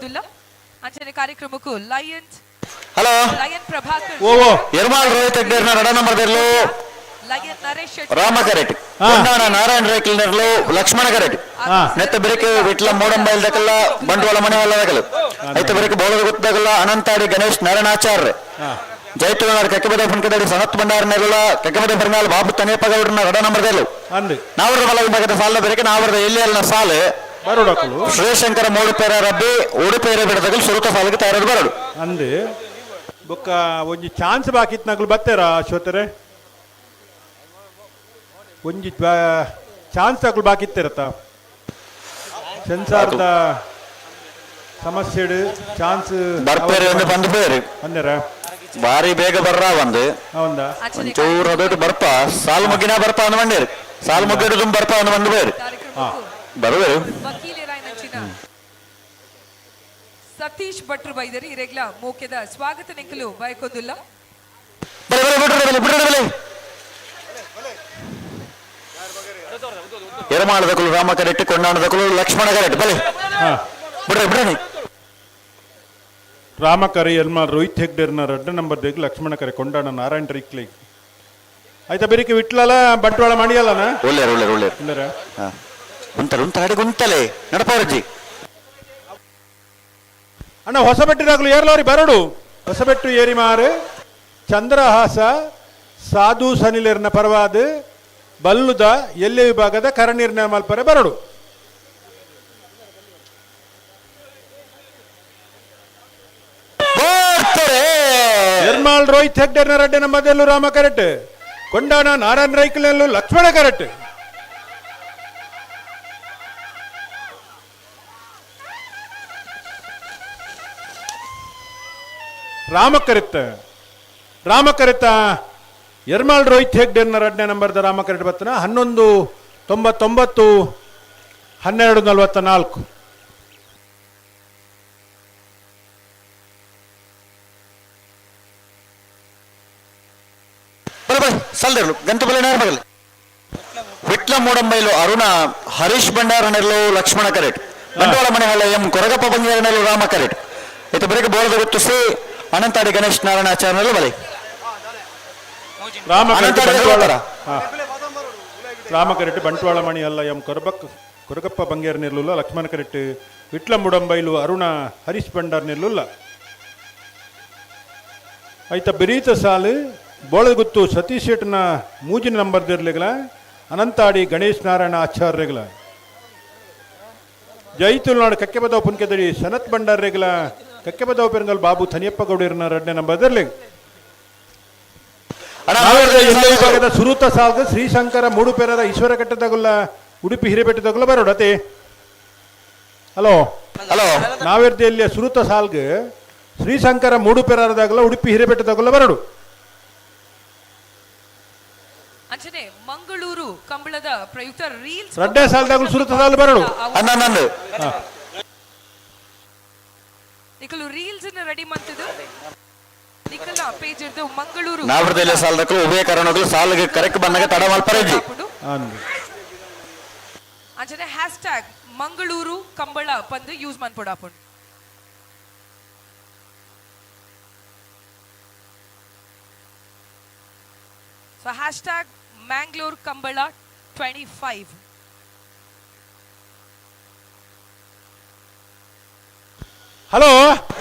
ಅಂಚನೆ ಕಾರ್ಯಕ್ರಮಕ್ಕೂ ಲಯನ್ ಹಲೋ ಲಯನ್ ಪ್ರಭಾಕರ್ ಓ ಎರ್ಮಾಲ್ ರೋಹಿತ್ ಹೆಗ್ಡೇರ್ನ ರಡ ನಂಬರ್ ದೆರ್ಲು ಲಯನ್ ನರೇಶ್ ರಾಮ ಕರೆಟ್ ನಾರಾಯಣ ರೇಖಲ್ ನೆರ್ಲು ಲಕ್ಷ್ಮಣ ಕರೆಟ್ ನೆತ್ತ ಬೆರಕೆ ವಿಟ್ಲ ಮೂಡಂಬೈಲ್ ದಕಲ್ಲ ಬಂಡವಾಳ ಮನೆವಲ್ಲ ದಕಲು ಐತ ಬೆರಕೆ ಬೋಳದ ಗೊತ್ತದಗಲ್ಲ ಅನಂತಾಡಿ ಗಣೇಶ್ ನಾರಾಯಣಾಚಾರ್ಯ ಜೈತುನಾಡ್ ಕಕ್ಕಬದ ಫುನ್ಕದಡಿ ಸನತ್ ಭಂಡಾರ ನೆರಳ ಕಕ್ಕಬದ ಬರ್ನಾಲ್ ಬಾಬು ತನೇಪಗೌಡನ ರಡ ನಂಬರ್ ದೆರ್ಲು ನಾವರದ ಮಲ ವಿಭಾಗದ ಸಾಲ ಬೆರಕೆ ನಾವರದ ಎಲ್ಲಿ ಸಾಲು ಶ್ರೀಶಂಕರ ಮೂಡುಪೇರ ರಬ್ಬಿ ಉಡುಪೇರ ಬಿಡದಗಲ್ ಸುರುತ ಸಾಲಿಗೆ ತಯಾರು ಬರಡು ಅಂದು ಬೊಕ್ಕ ಒಂಜಿ ಚಾನ್ಸ್ ಬಾಕಿತ್ ನಗಲು ಬತ್ತೇರಾ ಅಶ್ವತ್ತರೆ ಒಂಜಿ ಚಾನ್ಸ್ ಅಕುಲು ಬಾಕಿ ಇತ್ತಿರತ್ತ ಸೆನ್ಸಾರ್ದ ಸಮಸ್ಯೆಡ್ ಚಾನ್ಸ್ ಬರ್ಪೇರು ಒಂದು ಬಂದು ಬೇರೆ ಅಂದರ ಬಾರಿ ಬೇಗ ಬರ್ರ ಒಂದು ಹೌದಾ ಒಂಚೂರು ಅದೊಟ್ಟು ಬರ್ಪ ಸಾಲು ಮುಗ್ಗಿನ ಬರ್ಪ ಅಂದ್ ಬಂಡೇರು ಸಾಲು ಮುಗ್ಗಿಡು ತುಂಬ ಬರ್ಪ ಅಂದ್ ಬಂದು ಬೇರೆ ಬರುವೇರು. ಸತೀಶ್ ಭಟ್ರು ಬೈದರು ಇರೆಗ್ಲ ಮೋಕೆದ ಸ್ವಾಗತ ನಿಕ್ಕಲು ಬಯಕೊಂದುಲ್ಲ. ಬಲೆ ಬಲೆ ಬಿಡ್ರಿ ಬಲೆ ಬಿಡ್ರಿ ಬಲೆ. ಎರಮಾಳದಕುಲು ರಾಮ ಕರೆಕ್ಟ್, ಕೊಂಡಾಣದಕುಲು ಲಕ್ಷ್ಮಣ ಕರೆಕ್ಟ್. ಬಲೆ ಬಿಡ್ರಿ ಬಿಡ್ರಿ. ರಾಮಕರೆ ಎಲ್ಮಾಲ್ ರೋಹಿತ್ ಹೆಗ್ಡೆರ್ನ ರಡ್ಡ ನಂಬರ್ ದೇಗ್ ಲಕ್ಷ್ಮಣ ಕರೆ ಕೊಂಡಾಣ ನಾರಾಯಣ ರೈಕ್ಲಿ ಆಯ್ತಾ ಬೆರಿಕೆ ವಿಟ್ಲಲ್ಲ ಬಂಟ್ವಾಳ ಮಾಡಿಯಲ್ಲನ ಒಳ್ಳೆಯರು ಒಳ್ಳೆಯರು ಒಳ್ಳೆಯರು ಒಳ್ಳೆಯರ. ಉಂತಲೆ ಉಂತಲೆ ಅಡಿಗೆ ಉಂತಲೆ ನಡಪವರ್ಜಿ. ಅಣ್ಣ ಹೊಸಬೆಟ್ಟಿದಾಗಲು ಏರ್ಲೋರಿ ಬರಡು. ಹೊಸಬೆಟ್ಟು ಏರಿಮಾರು ಚಂದ್ರಹಾಸ ಸಾಧು ಸನಿಲೇರ್ನ ಪರವಾದ ಬಲ್ಲುದ ಎಲ್ಲೆ ವಿಭಾಗದ ಕರನೀರ್ನ ಮಲ್ಪರೆ ಬರಡು. ಎರ್ಮಾಳ್ ರೋಹಿತ್ ಹೆಗ್ಡೆರ್ನ ರಡ್ಡೆ ನಮ್ಮದೆಲ್ಲೂ ರಾಮ ಕರೆಕ್ಟ್, ಕೊಂಡಾಣ ನಾರಾಯಣ ರೈಕ್ಲಲ್ಲೂ ಲಕ್ಷ್ಮಣ ಕರೆಕ್ಟ್. ರಾಮಕರಿತ ರಾಮಕರಿತ ಎರ್ಮಾಳ್ ರೋಹಿತ್ ಹೆಗ್ಡೆರ್ನ ರಡ್ಡೆ ನಂಬರ್ದ ರಾಮಕರೆಟ್ ಬತ್ತನ 11:99 12:44. ಸಲ್ದಿರ್ಲು ಗಂತು ಬಲೆ ನೇರ ಬಗಲ್. ವಿಟ್ಲ ಮೂಡಂಬೈಲು ಅರುಣ ಹರೀಶ್ ಭಂಡಾರನೆಲ್ಲೋ ಲಕ್ಷ್ಮಣ ಕರೆಟ್, ಬಂಡವಾಳ ಮನೆಹಳ್ಳ ಎಂ ಕೊರಗಪ್ಪ ಬಂಗಾರನೆಲ್ಲೋ ರಾಮ ಕರೆಟ್. ಇತು ಬರೆಗೆ ಬೋಳದ ಗೊತ್ತು ಸಿ ಅನಂತಾಡಿ ಗಣೇಶ್ ನಾರಾಯಣ ಆಚಾರ್ಯನೆಲ್ಲ ಬಲೆ. ರಾಮ ಕರೆಟ್ ಬಂಟ್ವಾಳ ಮಣಿ ಅಲ್ಲ ಎಂ ಕೊರಗಪ್ಪ ಬಂಗೇರ್ ನಿರ್ಲುಲ್ಲ ಲಕ್ಷ್ಮಣ ಕರೆಟ್, ವಿಟ್ಲ ಮುಡಂಬೈಲು ಅರುಣ ಹರೀಶ್ ಭಂಡಾರ್ ನಿರ್ಲುಲ್ಲ. ಆಯ್ತ ಬಿರೀತ ಸಾಲು ಬೋಳಗುತ್ತು ಸತೀಶ್ ಶೆಟ್ನ ಮೂಜಿನ ನಂಬರ್ ದಿರ್ಲಿಗಳ ಅನಂತಾಡಿ ಗಣೇಶ್ ನಾರಾಯಣ ಆಚಾರ್ಯಗಳ ಜೈತುಲ್ನಾಡು ಕಕ್ಕೆಬದವ್ ಪುನ್ಕೆದಡಿ ಸನತ್ ಭಂಡಾರ್ಯಗಳ ಕಕ್ಕೆಬದವ್ ಪೆರಂಗಲ್ ಬಾಬು ಥನಿಯಪ್ಪ ಗೌಡರ್ನ ರಡ್ನೆ ನಂಬರ್ ದಿರ್ಲಿ. ವಿಭಾಗದ ಸುರೂತ ಸಾಲ್ದ ಶ್ರೀಶಂಕರ ಮೂಡುಪೆರದ ಈಶ್ವರ ಕಟ್ಟದಗುಲ್ಲ ಉಡುಪಿ ಹಿರೇಬೆಟ್ಟದಗುಲ್ಲ ಬರೋಡತೆ. ಹಲೋ ಹಲೋ ನಾವೇರ್ದೆಯಲ್ಲಿ ಸುರೂತ ಸಾಲ್ಗ್ ಶ್ರೀಶಂಕರ ಮೂಡುಪೆರದಾಗಲ ಉಡುಪಿ ಹಿರೇಬೆಟ್ಟದಗುಲ್ಲ ಬರಡು. ಅಂಚನೆ ಮಂಗಳೂರು ಕಂಬಳದ ಪ್ರಯುಕ್ತ ರೀಲ್ಸ್ ರಡ್ಡೆ ಸಾಲದಾಗಲೂ ಸುರೂತ ಸಾಲು ಬರಡು. ನಿಕಲು ರೀಲ್ಸ್ ರೆಡಿ ಮಂತದು ನಿಕಲ್ನ ಪೇಜ್ ಇರ್ದು ಮಂಗಳೂರು ನಾವರದಲ್ಲೇ ಸಾಲದಕ್ಕೂ ಉಭಯ ಕಾರಣಗಳು ಸಾಲಿಗೆ ಕರೆಕ್ಟ್ ಬಂದಾಗ ತಡ ಮಲ್ಪರೆಜಿ. ಅಂಚನೆ ಹ್ಯಾಶ್ ಟ್ಯಾಗ್ ಮಂಗಳೂರು ಕಂಬಳ ಪಂದು ಯೂಸ್ ಮನ್ಪೊಡಾಪುಂಡು. So hashtag Mangalore Kambala 25. Hello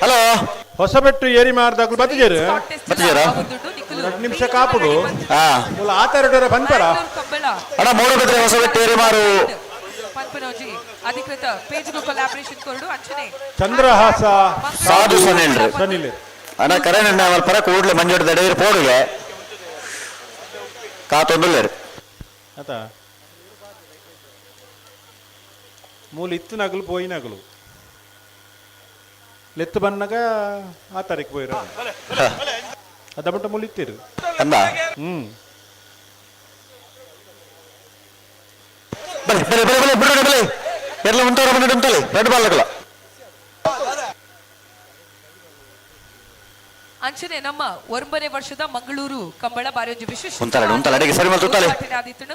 hello Hosabettu ಏರಿ ಮಾರ್ದಾಗಲು ಬತ್ತಿಜೇರು 2 ನಿಮಿಷ ಕಾಪುಡು ಆತರ ಬಂದ್ಪರ ಅಣ್ಣ ಮೂಡುಬಿದ್ರೆ ಹೊಸಬೆಟ್ಟು ಏರಿ ಮಾರು ಪನ್ಪನೋಜಿ ಅಧಿಕೃತ ಪೇಜ್ ಕೊಲಾಬರೇಷನ್ ಕೊರಡು ಅಂಚನೆ ಚಂದ್ರಹಾಸ ಸಾಧು ಸನಿಲ್ ಸನಿಲ್ ಅಣ್ಣ ಕರೆ ನನ್ನ ಪರ ಕೂಡ್ಲೆ ಮಂಜೋಡ ದಡೀರ್ ಪೋಡುಗೆ ಕಾತೊಂದುಲ್ಲೇರು ಆತ ಮೂಲ ಇತ್ತು ನಗಲು ಪೋಯಿ ನಗಲು ಲೆತ್ತು ಬನ್ನಾಗ ಆ ತಾರೀಕು ಪೋಯಿರ ಅದ ಮಟ್ಟ ಮೂಲ ಇತ್ತಿರು ಅಂದ ಹ್ಮ್ ಬಲೆ ಬಲೆ ಬಲೆ ಬಲೆ ಬಿಡೋಣ ಬಲೆ ಎಲ್ಲ ಉಂಟವರ ಬಂದು ಉಂಟಲೆ ರೆಡ್ ಬಾಲ್ ಅಂಚನೆ ನಮ್ಮ 9ನೇ ವರ್ಷದ ಮಂಗಳೂರು ಕಂಬಳ ಬಾರಿ ವಿಶೇಷ 150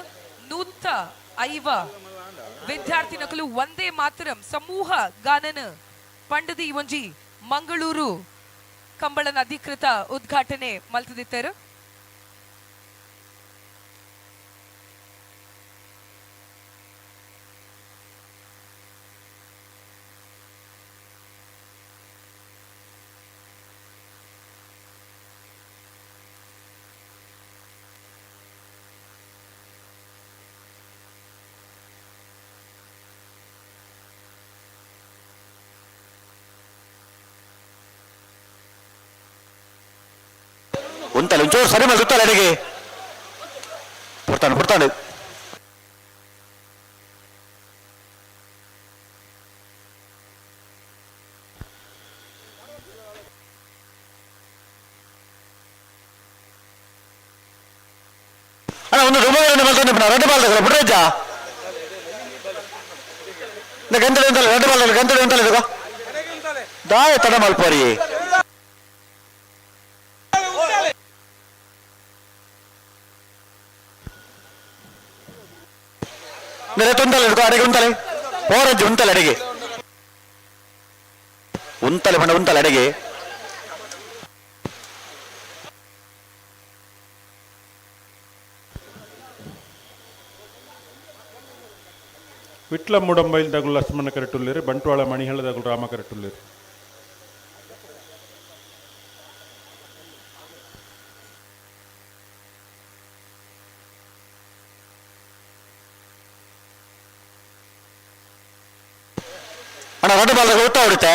ವಿದ್ಯಾರ್ಥಿ ನಕಲು ಒಂದೇ ಮಾತರಂ ಸಮೂಹ ಗಾನನ ಪಂಡದಿ ಒಂಜಿ ಮಂಗಳೂರು ಕಂಬಳನ ಅಧಿಕೃತ ಉದ್ಘಾಟನೆ ಮಲ್ತದಿತ್ತರು. ಉಂತಲೆ ಒಂಚೂರು ಸರಿ ಮಾಡಿ ಸುತ್ತಲೆ ಅಡಿಗೆ ಪುಡ್ತಾನೆ ಪುಡ್ತಾನೆ. ಮಲ್ತೊಂದು ರಡ್ಡು ಬಾಲ್ ತಗೋ ಬುಡ್ರಜ್ಜ ಗಂತಡೆ ಉಂಟಲ್ಲ ರಡ್ಡು ಬಾಲ್ ಗಂತಡೆ ಉಂಟಲ್ಲ ತಗೋ ದಾಯ ತಡ ಮಲ್ಪೋರಿ ಉಂಟಲ್ಲ ಹಿಡ್ಕೊ ಅಡಿಗೆ ಉಂಟಲೆ ಪೋರಜ್ಜಿ ಉಂಟಲ್ಲ ಅಡಿಗೆ ಉಂತಲೆ ಬಣ್ಣ ಉಂತಲೆ ಅಡಿಗೆ ವಿಟ್ಲ ಮೂಡಂಬೈಲ್ ದಗುಲು ಲಕ್ಷ್ಮಣ ಕರೆಟುಲ್ಲೇರು ಬಂಟ್ವಾಳ ಮಣಿಹಳ್ಳ ದಗುಲು ರಾಮ ಕರೆಟುಲ್ಲೇರು. ಅಣ್ಣ ರಡ್ಡು ಬಾಲ್ ಉತ್ತ ಹೊಡಿತೆ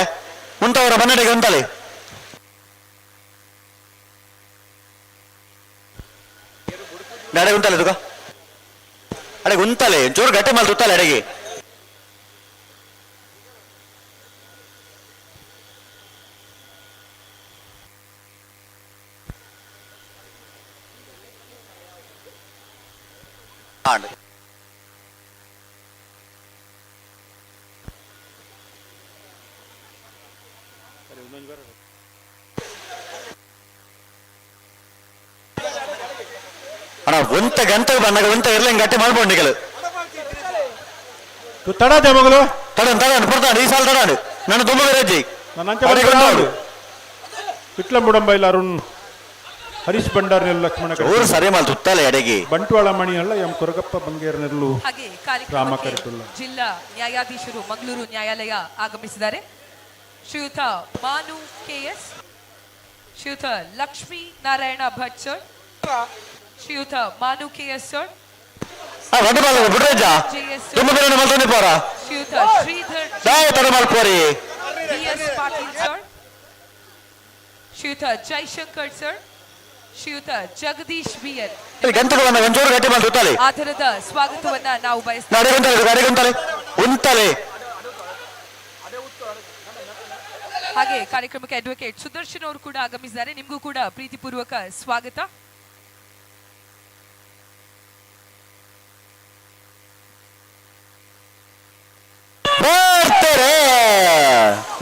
ಉಂಟವರ ಬನ್ನಡಿಗೆ ಉಂಟಲೆ ಅಡೆಗೆ ಉಂಟಲೆ ತುಗ ಅಡೆಗೆ ಉಂತಲೆ ಜೋರು ಗಟ್ಟಿ ಮಾಲ್ ತುತ್ತಲೆ ಅಡೆಗೆ. ಆಂಡ್. ಅಣ್ಣ ಒಂತ ಗಂಟೆ ಬಂದಾಗ ಒಂತ ಇರ್ಲಿ ಗಟ್ಟಿ ಮಾಡ್ಬೋದು ನಿಗಲು ತಡ ಮಗಳು ತಡ ತಡ ಪಡ್ತಾಂಡು ಈ ಸಾಲ ತಡಾಂಡು ನನ್ನ ತುಂಬ ರಜ್ಜಿ. ವಿಟ್ಲ ಮೂಡಂಬೈಲ್ ಅರುಣ್ ಹರೀಶ್ ಭಂಡಾರ್ ನೆಲ್ಲು ಲಕ್ಷ್ಮಣ ಜೋರು ಸರಿ ಮಾಲ್ ತುತ್ತಲೆ ಅಡೆಗೆ. ಬಂಟ್ವಾಳ ಮಣಿಹಳ್ಳ ಎಂ ಕೊರಗಪ್ಪ ಬಂಗೇರ್ ನೆಲ್ಲು ಹಾಗೆ ರಾಮ ಕಾರ್ಯಕ್ರಮಕ್ಕೆ ಕರೆಟುಲ್ಲ. ಜಿಲ್ಲಾ ನ್ಯಾಯಾಧೀಶರು ಮಂಗಳೂರು ನ್ಯಾಯಾಲಯ ಆಗಮಿಸಿದ್ದಾರೆ. ಶ್ರೀಯುತ ಮಾನು ಕೆಎಸ್, ಶ್ರೀಯುತ ಲಕ್ಷ್ಮೀ ನಾರಾಯಣ ಭಟ್ ಸರ್, ಶ್ರೀಯುತ ಮಾನು ಕೆಎಸ್ ಸರ್, ರಡ್ಡು ಬಾಲ್ ಬುಡ್ರಜ್ಜ ತುಂಬ ಬೇರೆ ಮಲ್ತೊಂದು ಪೋರ ಶ್ರೀಯುತ ಶ್ರೀಧರ್ ದಾಯ ತಡ ಮಲ್ಪೋರಿ ಬಿ ಎಸ್ ಪಾಟೀಲ್ ಸರ್, ಶ್ರೀಯುತ ಜೈಶಂಕರ್ ಸರ್, ಶ್ರೀಯುತ ಜಗದೀಶ್ ಬಿ ಎನ್. ಗಂಟೆಗಳನ್ನ ಒಂಚೂರು ಗಟ್ಟಿ ಮಾಲ್ ತುತ್ತಲೆ ಆದರದ ಸ್ವಾಗತವನ್ನ ನಾವು ಬಯಸ್ತೇವೆ. ಅಡೆಗೆ ಉಂಟಲೆ ಅಡೆಗೆ ಉಂಟಲೆ ಉಂಟಲೆ. ಹಾಗೆ ಕಾರ್ಯಕ್ರಮಕ್ಕೆ ಅಡ್ವೊಕೇಟ್ ಸುದರ್ಶನ್ ಅವರು ಕೂಡ ಆಗಮಿಸಿದ್ದಾರೆ. ನಿಮಗೂ ಕೂಡ ಪ್ರೀತಿಪೂರ್ವಕ ಸ್ವಾಗತ.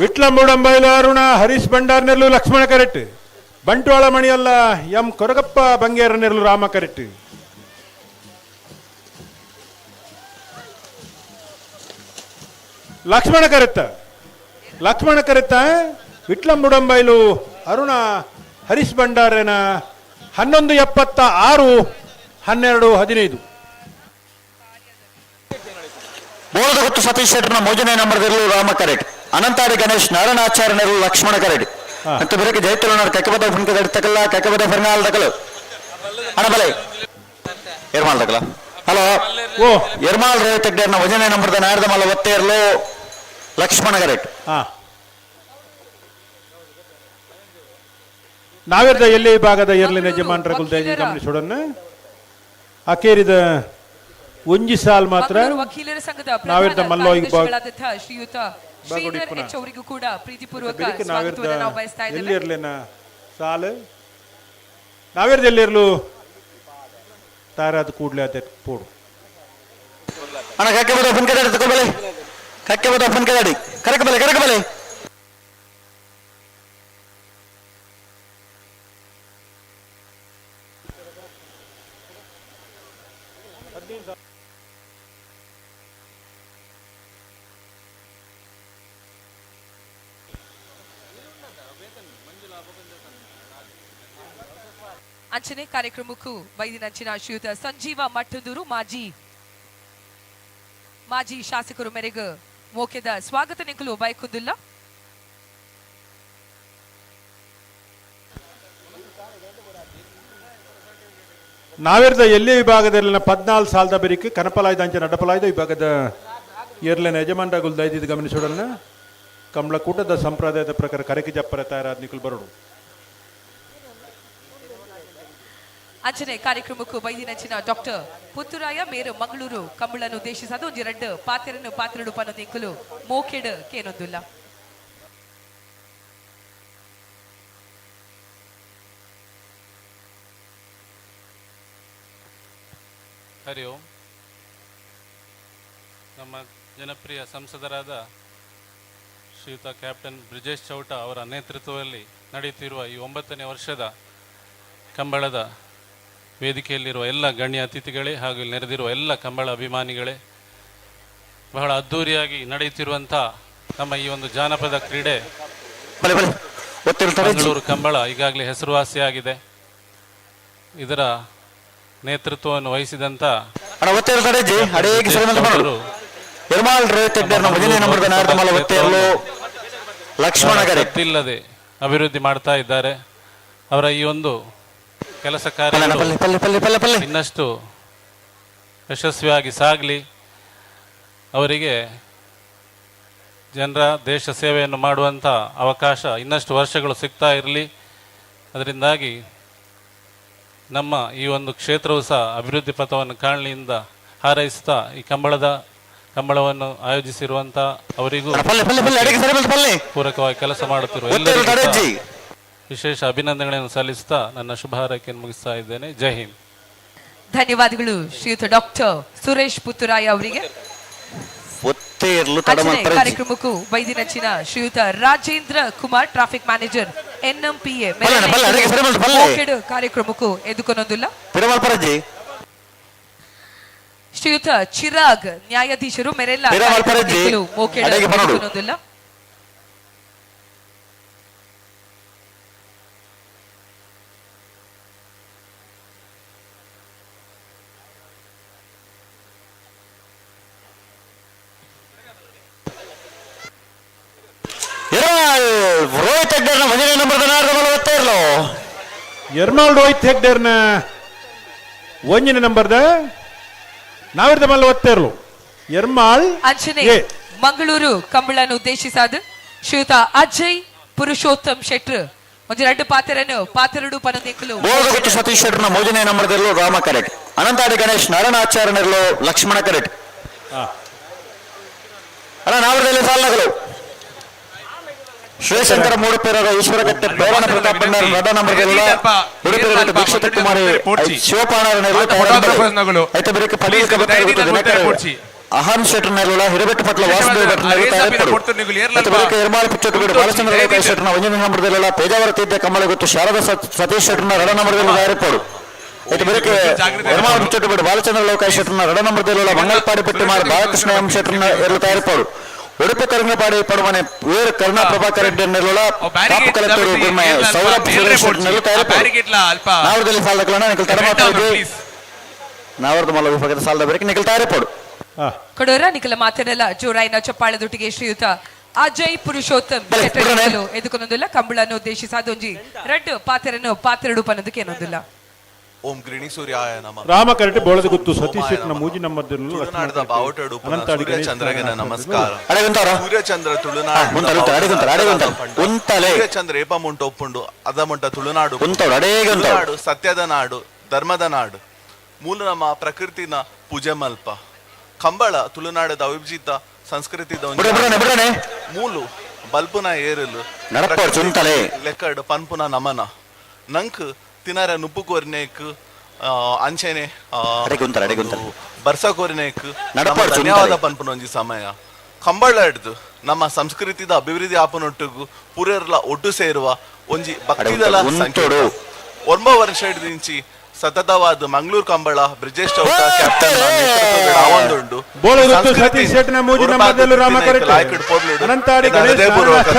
ವಿಟ್ಲ ಮೂಡಂಬೈಲು ಅರುಣ ಹರೀಶ್ ಭಂಡಾರ್ ನೆಲ್ಲು ಲಕ್ಷ್ಮಣ ಕರೆಟ್ ಬಂಟ್ವಾಳ ಮಣಿಯಲ್ಲ ಎಂ ಕೊರಗಪ್ಪ ಬಂಗೇರ ನೆಲ್ಲು ರಾಮ ಕರೆಟ್. ಲಕ್ಷ್ಮಣ ಕರೆತ್ತ ಲಕ್ಷ್ಮಣ ಕರೆತ್ತ ವಿಟ್ಲ ಮೂಡಂಬೈಲು ಅರುಣ ಹರೀಶ್ ಭಂಡಾರನ 11:76 12:15. ಬೋಳದ ಗುತ್ತು ಸತೀಶ್ ಶೆಟ್ಟರ್ನ ಮೋಜನೇ ನಂಬರ್ದಿರಲು ರಾಮ ಕರೆಟ್ ಅನಂತಾಡಿ ಗಣೇಶ್ ನಾರಾಯಣಾಚಾರ್ಯನರು ಲಕ್ಷ್ಮಣ ಕರೆಡ್ ಅಂತ ಬೆರಕೆ ಜೈತುಲನಾರ್ ಕಕ್ಕಬದ ಫುನ್ಕದ ತಕಲ್ಲ ಕಕ್ಕಬದ ಫರ್ನಾಲ್ ತಕಲು ಅಣ್ಣ ಬಲೆ ಎರ್ಮಾಲ್ ತಕಲ ಹಲೋ ಓ ಎರ್ಮಾಲ್ ರೇ ತಗ್ಡರ್ನ ವಜನೆ ನಂಬರ್ದ ನಾರದ ಮಲ್ಲ ಒತ್ತೇರ್ಲು ಲಕ್ಷ್ಮಣ ಕರೆಟ್. ನಾವಿರ್ದ ಎಲ್ಲಿ ಭಾಗದ ಎರ್ಲಿನ ಯಜಮಾನರ ಗುಲ್ದಾಜಿ ಗಮನಿಸೋಡನ್ನ ಅಕೇರಿದ ಒಂಜಿ ಸಾಲ್ ಮಾತ್ರ ಮಂಗಳೂರು ವಕೀಲರ ಸಂಘದ ನಾವಿರ್ದ ಪ್ರಧಾನ ಮಲ್ಲೋಯಿಗ್ ಬಾಗ್ ಕಾರ್ಯದರ್ಶಿಗಳಾದಂತಹ ಶ್ರೀಯುತ ಶ್ರೀಧರ್ ಬಾಗೋಡಿಪ್ಪನ. ಎಚ್ ಅವರಿಗೂ ಕೂಡ ಪ್ರೀತಿಪೂರ್ವಕ ಬೆರಿಕೆ ನಾವಿರ್ದ ಸ್ವಾಗತವನ್ನು ನಾವು ಬಯಸ್ತಾ ಎಲ್ಲಿ ಇದ್ದೇವೆ. ಇರ್ಲಿನ ಸಾಲು ನಾವಿರ್ದ ಎಲ್ಲಿರ್ಲು ತಾರಾದ ಕೂಡ್ಲೆ ಅದೇ ಪೋಡು. ಅಣ್ಣ ಕಕ್ಕೆ ಬದ ಫುನ್ಕದಾಡಿ ತಗೊಬಲೆ ಕಕ್ಕೆ ಬದ ಫುನ್ಕದಾಡಿ ಕರಕ ಬಲೆ ಕರಕ ಬಲೆ. ಅಂಚನೆ ಕಾರ್ಯಕ್ರಮಕ್ಕೂ ಬೈದಿನಂಚಿನ ಶ್ರೀಯುತ ಸಂಜೀವ ಮಠಂದೂರು ಮಾಜಿ ಮಾಜಿ ಶಾಸಕರು ಮೇರೆಗೆ ಮೋಕೆದ ಸ್ವಾಗತ ನಿಂಕಲು ಬಯಕುಂದಿಲ್ಲ. ನಾವಿರ್ದ ಎಲ್ಲಿ ವಿಭಾಗದಲ್ಲಿನ 14 ಸಾಲದ ಬೆರಿಕೆ ಕನಪಲಾಯ್ದ ಅಂಚೆ ನಡಪಲಾಯ್ದ ವಿಭಾಗದ ಏರ್ಲಿನ ಯಜಮಾನರ ಗುಲ್ದಾಯ್ದಿದ್ದು ಗಮನಿಸೋಡನ್ನ ಕಮಲಕೂಟದ ಸಂಪ್ರದಾಯದ ಪ್ರಕಾರ ಕರಕಿ ಜಪ್ಪರ ತಯಾರಾದ ನಿಖಲ್ ಬರೋಡು. ಅಂಚನೆ ಕಾರ್ಯಕ್ರಮಕ್ಕೂ ಬೈದಿನಂಚಿನ ಡಾಕ್ಟರ್ ಪುತ್ತುರಾಯ ಮೇರು ಮಂಗಳೂರು ಕಂಬಳನ್ನು ಉದ್ದೇಶಿಸದು ಒಂಜಿ ರಡ್ಡು ಪಾತ್ರನ್ನು ಪಾತ್ರಡು ಪನ್ನು ನಿಂಕುಲು ಮೋಕೆಡ್ ಕೇನೊಂದುಲ್ಲ. ಹರಿ ಓಂ. ನಮ್ಮ ಜನಪ್ರಿಯ ಸಂಸದರಾದ ಶ್ರೀಯುತ ಕ್ಯಾಪ್ಟನ್ ಬ್ರಿಜೇಶ್ ಚೌಟ ಅವರ ನೇತೃತ್ವದಲ್ಲಿ ನಡೆಯುತ್ತಿರುವ ಈ 9ನೇ ವರ್ಷದ ಕಂಬಳದ ವೇದಿಕೆಯಲ್ಲಿರುವ ಎಲ್ಲ ಗಣ್ಯ ಅತಿಥಿಗಳೇ ಹಾಗೂ ಇಲ್ಲಿ ನೆರೆದಿರುವ ಎಲ್ಲ ಕಂಬಳ ಅಭಿಮಾನಿಗಳೇ, ಬಹಳ ಅದ್ಧೂರಿಯಾಗಿ ನಡೆಯುತ್ತಿರುವಂಥ ನಮ್ಮ ಈ ಒಂದು ಜಾನಪದ ಕ್ರೀಡೆ ಮಂಗಳೂರು ಕಂಬಳ ಈಗಾಗಲೇ ಹೆಸರುವಾಸಿಯಾಗಿದೆ. ಇದರ ನೇತೃತ್ವವನ್ನು ವಹಿಸಿದಂಥ ಇಲ್ಲದೆ ಅಭಿವೃದ್ಧಿ ಮಾಡ್ತಾ ಇದ್ದಾರೆ. ಅವರ ಈ ಒಂದು ಕೆಲಸ ಕಾರ್ಯ ಇನ್ನಷ್ಟು ಯಶಸ್ವಿಯಾಗಿ ಸಾಗಲಿ. ಅವರಿಗೆ ಜನರ ದೇಶ ಸೇವೆಯನ್ನು ಮಾಡುವಂಥ ಅವಕಾಶ ಇನ್ನಷ್ಟು ವರ್ಷಗಳು ಸಿಗ್ತಾ ಇರಲಿ. ಅದರಿಂದಾಗಿ ನಮ್ಮ ಈ ಒಂದು ಕ್ಷೇತ್ರವು ಸಹ ಅಭಿವೃದ್ಧಿ ಪಥವನ್ನು ಕಾಣಲಿಯಿಂದ ಹಾರೈಸ್ತಾ ಈ ಕಂಬಳವನ್ನು ಆಯೋಜಿಸಿರುವಂಥ ಅವರಿಗೂ ಪೂರಕವಾಗಿ ಕೆಲಸ ಮಾಡುತ್ತಿರುವ ಎಲ್ಲರಿಗೂ ವಿಶೇಷ ಅಭಿನಂದನೆಗಳನ್ನು ಸಲ್ಲಿಸುತ್ತಾ ನನ್ನ ಶುಭ ಹಾರೈಕೆಯನ್ನು ಮುಗಿಸ್ತಾ ಇದ್ದೇನೆ. ಜೈ ಹಿಂದ್. ಧನ್ಯವಾದಗಳು ಶ್ರೀಯುತ ಡಾಕ್ಟರ್ ಸುರೇಶ್ ಪುತ್ತೂರಾಯ ಅವರಿಗೆ. ಕಾರ್ಯಕ್ರಮಕ್ಕೂ ವೈದ್ಯನಚ್ಚಿನ ಶ್ರೀಯುತ Rajendra Kumar, traffic manager NMPA ಕಾರ್ಯಕ್ರಮಕ್ಕೂ ಎದುಕೊನೊಂದಿಲ್ಲ. ಶ್ರೀಯುತ ಚಿರಾಗ್ ನ್ಯಾಯಾಧೀಶರು ಮೆರೆಲ್ಲ ಎದುಕೊನೊಂದಿಲ್ಲ. ರೋಹಿತ್ ಹೆಗ್ಡೇರ್ನ ಮೊದಲನೇ ನಂಬರ್ದ ನಾರ್ದ ಎರ್ನಾಲ್ ರೋಹಿತ್ ಹೆಗ್ಡೇರ್ನ ಒಂದನೇ ನಂಬರ್ದ ನಾವಿರ್ದ ಮಲ್ಲ ಒತ್ತೇರ್ಲು ಎರ್ಮಾಳ್. ಅಂಚನೆ ಮಂಗಳೂರು ಕಂಬಳನ್ನು ಉದ್ದೇಶಿಸಾದ ಶ್ರೀಯುತ ಅಜಯ್ ಪುರುಷೋತ್ತಮ್ ಶೆಟ್ರ್ ಒಂದು ಎರಡು ಪಾತ್ರನು ಪಾತ್ರಡು ಪನದೆಂಕಲು ಬೋಳಗುತ್ತು ಸತೀಶ್ ಶೆಟ್ರ್ನ ಮೊದಲನೇ ನಂಬರ್ದಲ್ಲೂ ರಾಮ ಕರೆಟ್, ಅನಂತಾಡಿ ಗಣೇಶ್ ನಾರಾಯಣಾಚಾರ್ಯನಲ್ಲೂ ಲಕ್ಷ್ಮಣ ಕರೆಟ್. ಅಣ್ಣ ನಾವರದಲ್ಲಿ ಸಾಲಗಳು ಶ್ರೀಶಂಕರ ಮೂಡುಪೇರರ ಈಶ್ವರಗಟ್ಟೆ ಪ್ರೇರಣ ಪ್ರತಾಪ್ ರಡ ನಂಬರ್ಗೆಲ್ಲ ಉಡುಪಿರ ದೀಕ್ಷಿತ ಕುಮಾರಿ ಶಿವಪಾಣರನೆಲ್ಲ ಐತ ಪಡೀಲ್ಕ ಅಹಂ ಶೆಟ್ಟರ್ನೆಲ್ಲ ಹಿರಬೆಟ್ಟು ಪಟ್ಲ ವಾಸುದೇವ ಭಟ್ರನೆಲ್ಲ ಎರ್ಮಾಳ ಪಿಚ್ಚಟ್ಟುಗೂಡು ಬಾಲಚಂದ್ರ ಲೋಕ ಶೆಟ್ಟರ್ನ ಒಂದನೇ ನಂಬರ್ದಲ್ಲೆಲ್ಲ ಪೇಜಾವರ ತೀರ್ಥ ಕಮಲಗುತ್ತು ಶಾರದಾ ಸತೀಶ್ ಶೆಟ್ಟರ್ನ ರಡ ನಂಬರ್ದಲ್ಲಿ ತಯಾರಿಪಡು. ಐತ ಬರಕ್ಕೆ ಎರ್ಮಾಳ ಪಿಚ್ಚಟ್ಟುಗೂಡು ಬಾಲಚಂದ್ರ ಲೋಕ ಶೆಟ್ಟರ್ನ ರಡ ನಂಬರ್ದಲ್ಲೆಲ್ಲ ಮಂಗಲ್ಪಾಡಿ ಪೆಟ್ಟಿಮಾರ್ ಬಾಲಕೃಷ್ಣ ಎಂ ಶೆಟ್ಟರ್ನ ಎಲ್ಲ ತಯಾರಿಪಡು. ಉಡುಪಿ ಕರಂಗಪಾಡಿ ಪಡುಮನೆ ವೀರ ಕರುಣಾ ಪ್ರಭಾಕರ್ ರೆಡ್ಡಿ ಕಾಪು ಕಲೆಕ್ಟರ್ ಸೌರಭ್ ಸುರೇಶ್ ನಾವರದಲ್ಲಿ ಸಾಲದ ನಿಖಲ್ ತಡಮಾತಾಡಿ ನಾವರದ ಮಲ್ಲ ವಿಭಾಗದ ಸಾಲದ ಬರಕ್ಕೆ ನಿಖಲ್ ತಯಾರಿಪಡು. ಕೊಡೋರ ನಿಖಲ ಮಾತನೆಲ್ಲ ಜೋರಾಯಿನ ಚಪ್ಪಾಳದೊಟ್ಟಿಗೆ ಶ್ರೀಯುತ ಅಜಯ್ ಪುರುಷೋತ್ತಮ್ ಎದುಕೊನೊಂದಿಲ್ಲ. ಕಂಬಳನ್ನು ಉದ್ದೇಶಿಸಾದೊಂಜಿ ರಡ್ಡು ಪಾತ್ರನ್ನು ಪಾತ್ರಡು ಪನ್ನದಕ್ಕೆ ಏನೊಂದಿಲ್ಲ. ಓಂ ಗ್ರಿಣಿ ಸೂರ್ಯಾಯ ನಮಃ. ರಾಮ ಕರಟೆ ಬೋಳದ ಗುತ್ತು ಸತೀಶ್ ಶೆಟ್ಟನ ಮೂಜಿ ನಂಬರ್ದಲ್ಲೂ ಸೂರ್ಯಚಂದ್ರಗೆ ನಮಸ್ಕಾರ. ಸೂರ್ಯಚಂದ್ರ ತುಳುನಾಡು ಸೂರ್ಯಚಂದ್ರ ಏಪ ಮುಂಟ ಒಪ್ಪುಂಡು ಅದ ಮುಂಟ ತುಳುನಾಡು ತುಳುನಾಡು ಸತ್ಯದ ನಾಡು, ಧರ್ಮದ ನಾಡು, ಮೂಲ ನಮ್ಮ ಪ್ರಕೃತಿನ ಪೂಜೆ ಮಲ್ಪ. ಕಂಬಳ ತುಳುನಾಡದ ಅವಿಭಜಿತ ಸಂಸ್ಕೃತಿದ ಮೂಲು ಬಲ್ಪುನ ಏರಲು ಲೆಕ್ಕಡು ಪನ್ಪುನ ನಮನ ನಂಕ್ ತಿನರ ನುಪ್ಪು ಕೋರಿನೇಕ್ ಅಂಚೆನೆ ಬರ್ಸ ಕೋರಿನೇಕ್ ಧನ್ಯವಾದ ಪನ್ಪುನ ಒಂಜಿ ಸಮಯ. ಕಂಬಳ ಹಿಡ್ದು ನಮ್ಮ ಸಂಸ್ಕೃತಿದ ಅಭಿವೃದ್ಧಿ ಆಪನೊಟ್ಟಿಗೂ ಪೂರೆರ್ಲ ಒಟ್ಟು ಸೇರುವ ಒಂಜಿ ಭಕ್ತಿದಲ ಸಂಕೇತ. 9 ವರ್ಷ ಹಿಡ್ದಿಂಚಿ ಸತತವಾದ ಮಂಗಳೂರು ಕಂಬಳ ಬ್ರಿಜೇಶ್ ಚೌಟ ಕ್ಯಾಪ್ಟನ್ ಆವೊಂದುಂಡು.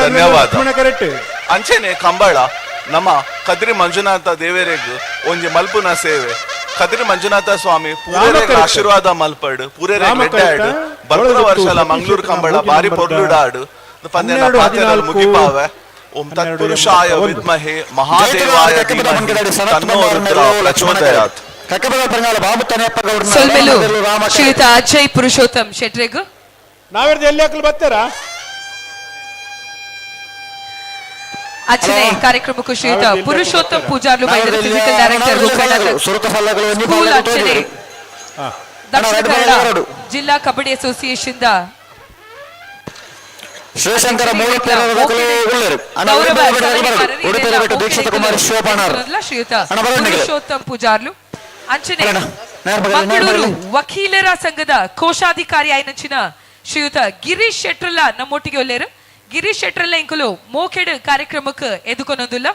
ಧನ್ಯವಾದ. ಅಂಚೆನೆ ಕಂಬಳ ನಮ್ಮ ಕದ್ರಿ ಮಂಜುನಾಥ ದೇವರೆಗ್ ಒಂಜಿ ಮಲ್ಪುನ ಸೇವೆ. ಕದ್ರಿ ಮಂಜುನಾಥ ಸ್ವಾಮಿ ಪೂರೆರೆಗ್ ಆಶೀರ್ವಾದ ಮಲ್ಪಡ್, ಪೂರೆರೆಗ್ ಲೆಡ್ಡಾಡ್ ಬರ್ಪುನ ವರ್ಷಲ ಮಂಗಳೂರು ಕಂಬಳ ಬಾರಿ ಪೊರ್ಲುಡಾಡು ಪಂದ್ಯನ ಪಾತ್ರದಲ್ಲಿ ಮುಗಿಪಾವೆ. ಓಂ ತತ್ಪುರುಷಾಯ ವಿದ್ಮಹೆ ಮಹಾದೇವಾಯ ಧೀಮಹಿ ತನ್ನೋ ರುದ್ರ ಪ್ರಚೋದಯಾತ್. ಸೊಲ್ಮೆಲು ಶ್ರೀಯುತ ಅಜಯ್ ಪುರುಷೋತ್ತಮ್ ಶೆಟ್ರೆಗ್. ನಾವಿರ್ದ ಎಲ್ಲಿ ಹಾಕಲು ಬರ್ತಾರಾ? ಅಚನೆ ಕಾರ್ಯಕ್ರಮಕ್ಕೂ ಶ್ರೀಯುತ ಪುರುಷೋತ್ತಮ್ ಪೂಜಾರ್ಲು ಬೈದರು, physical director school ಅಚನೆ Dakshina Kannada ಜಿಲ್ಲಾ ಕಬಡ್ಡಿ ಅಸೋಸಿಯೇಷನ್ ಶ್ರೀಶಂಕರ ಶ್ರೀಯುತ ಪುರುಷೋತ್ತಮ್ ಪೂಜಾರ್ಲು ಅಂಚನೆ ಮಂಗಳೂರು ವಕೀಲರ ಸಂಘದ ಕೋಶಾಧಿಕಾರಿ ಆಯ್ನಂಚಿನ ಶ್ರೀಯುತ ಗಿರೀಶ್ ಶೆಟ್ರಲ್ಲ ನಮ್ಮೊಟ್ಟಿಗೆ ಒಲ್ಲೇರು. ಗಿರೀಶ್ ಶೆಟ್ರಲ್ಲ ಇಂಕುಲು ಮೋಕೆಡ್ ಕಾರ್ಯಕ್ರಮಕ್ಕೆ ಎದುಕೊನೊಂದುಲ್ಲ.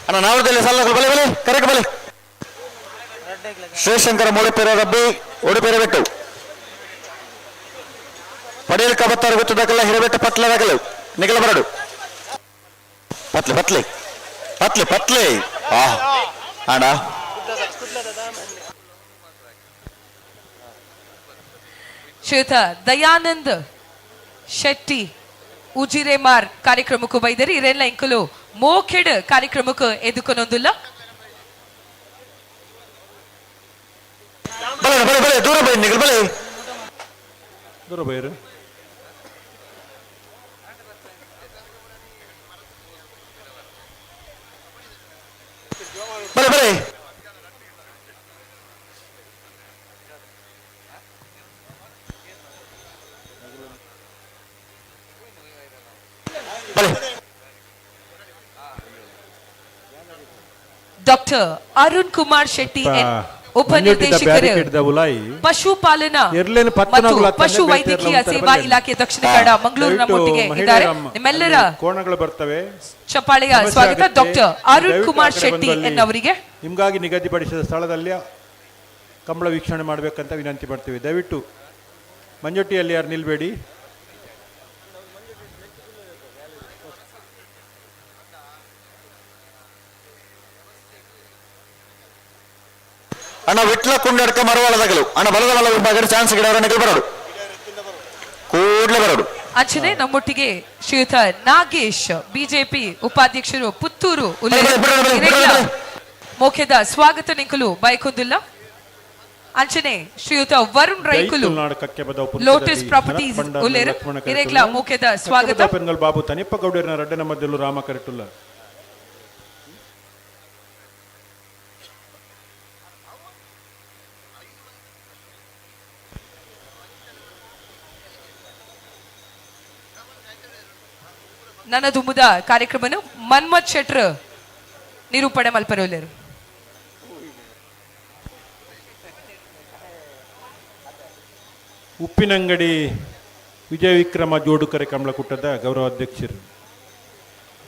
ಅಣ್ಣ ನಾವದಲ್ಲಿ ಸಲ್ಲ ಬಲೆ ಬಲೆ ಕರೆಕ್ ಬಲೆ. ಶ್ರೀಶಂಕರ ಮೂಡುಪೇರ ರಬ್ಬಿ ಉಡುಪೇರ ಬೆಟ್ಟು ಪಡೇಲ್ ಕಬತ್ತಾರ ಗೊತ್ತದಕ್ಕಲ್ಲ ಹಿರಬೆಟ್ಟ ಪತ್ಲದಾಗಲು ನಿಗಲ ಬರಡು ಪತ್ಲೆ ಪತ್ಲೆ ಪತ್ಲೆ ಪತ್ಲೆ ಆ ಅಣ್ಣ ಶ್ರೀಯುತ ದಯಾನಂದ್ ಶೆಟ್ಟಿ ಉಜಿರೆಮಾರ್ ಕಾರ್ಯಕ್ರಮಕ್ಕೂ ಬೈದರು. ಇರೆಲ್ಲ ಇಂಕುಲು ಮೋಕೆಡ್ ಕಾರ್ಯಕ್ರಮಕ್ಕೆ ಎದುಕೊನೊಂದುಲ್ಲ. ಬಲೆ ಬಲೆ ಬಲೆ ದೂರ ಬೈ ನಿಗಲ್ ಬಲೆ ದೂರ ಬೈರು. ಬಲೆ ಬಲೆ ಬಲೆ. ಡಾಕ್ಟರ್ ಅರುಣ್ ಕುಮಾರ್ ಶೆಟ್ಟಿ ಉಪನಿರ್ದೇಶಕರು ಪಶುಪಾಲನಾ ಮತ್ತು ಪಶು ವೈದ್ಯಕೀಯ ಸೇವಾ ಇಲಾಖೆ ದಕ್ಷಿಣ ಕನ್ನಡ ಮಂಗಳೂರು ನಮ್ಮೊಟ್ಟಿಗೆ ಇದ್ದಾರೆ. ನಿಮ್ಮೆಲ್ಲರ ಕೋಣಗಳು ಬರ್ತವೆ. ಚಪ್ಪಾಳೆಯ ಸ್ವಾಗತ ಡಾಕ್ಟರ್ ಅರುಣ್ ಕುಮಾರ್ ಶೆಟ್ಟಿ ಎನ್ನವರಿಗೆ. ನಿಮಗಾಗಿ ನಿಗದಿಪಡಿಸಿದ ಸ್ಥಳದಲ್ಲಿ ಕಂಬಳ ವೀಕ್ಷಣೆ ಮಾಡಬೇಕಂತ ವಿನಂತಿ ಮಾಡ್ತೀವಿ. ದಯವಿಟ್ಟು ಮಂಜೊಟ್ಟಿಯಲ್ಲಿ ಯಾರು ನಿಲ್ಬೇಡಿ. ಅಣ್ಣ ವಿಟ್ಲ ಕುಂಡಡ್ಕ ಮರವಾಳದಾಗಲು ಅಣ್ಣ ಬಲದ ಬಲ ವಿಭಾಗದ ಚಾನ್ಸ್ ಗಿಡವರ ನಿಗಲ್ ಬರೋಡು ಕೂಡಲೇ ಬರೋಡು. ಅಂಚನೆ ನಮ್ಮೊಟ್ಟಿಗೆ ಶ್ರೀಯುತ ನಾಗೇಶ್ ಬಿಜೆಪಿ ಉಪಾಧ್ಯಕ್ಷರು ಪುತ್ತೂರು ಮೋಖ್ಯದ ಸ್ವಾಗತ ನಿಂಕುಲು ಬಯಕೊಂದಿಲ್ಲ. ಅಂಚನೆ ಶ್ರೀಯುತ ವರುಣ್ ರೈಕುಲು ಲೋಟಸ್ ಪ್ರಾಪರ್ಟೀಸ್ ಉಲ್ಲೇರು ಇರೆಗ್ಲ ಮೋಖ್ಯದ ಸ್ವಾಗತ. ಬಾಬು ತನಿಪ್ಪ ಗೌಡರನ ರಡ್ಡನ ಮಧ್ಯಲು ರಾಮ ಕರೆಟುಲ್ಲ. ನನ್ನ ದುಂಬುದ ಕಾರ್ಯಕ್ರಮನು ಮನ್ಮಥ್ ಶೆಟ್ರ್ ನಿರೂಪಣೆ ಮಲ್ಪರೋಲೇರು. ಉಪ್ಪಿನಂಗಡಿ ವಿಜಯ ವಿಕ್ರಮ ಜೋಡುಕರೆ ಕಮಲಕೂಟದ ಗೌರವ ಅಧ್ಯಕ್ಷರು.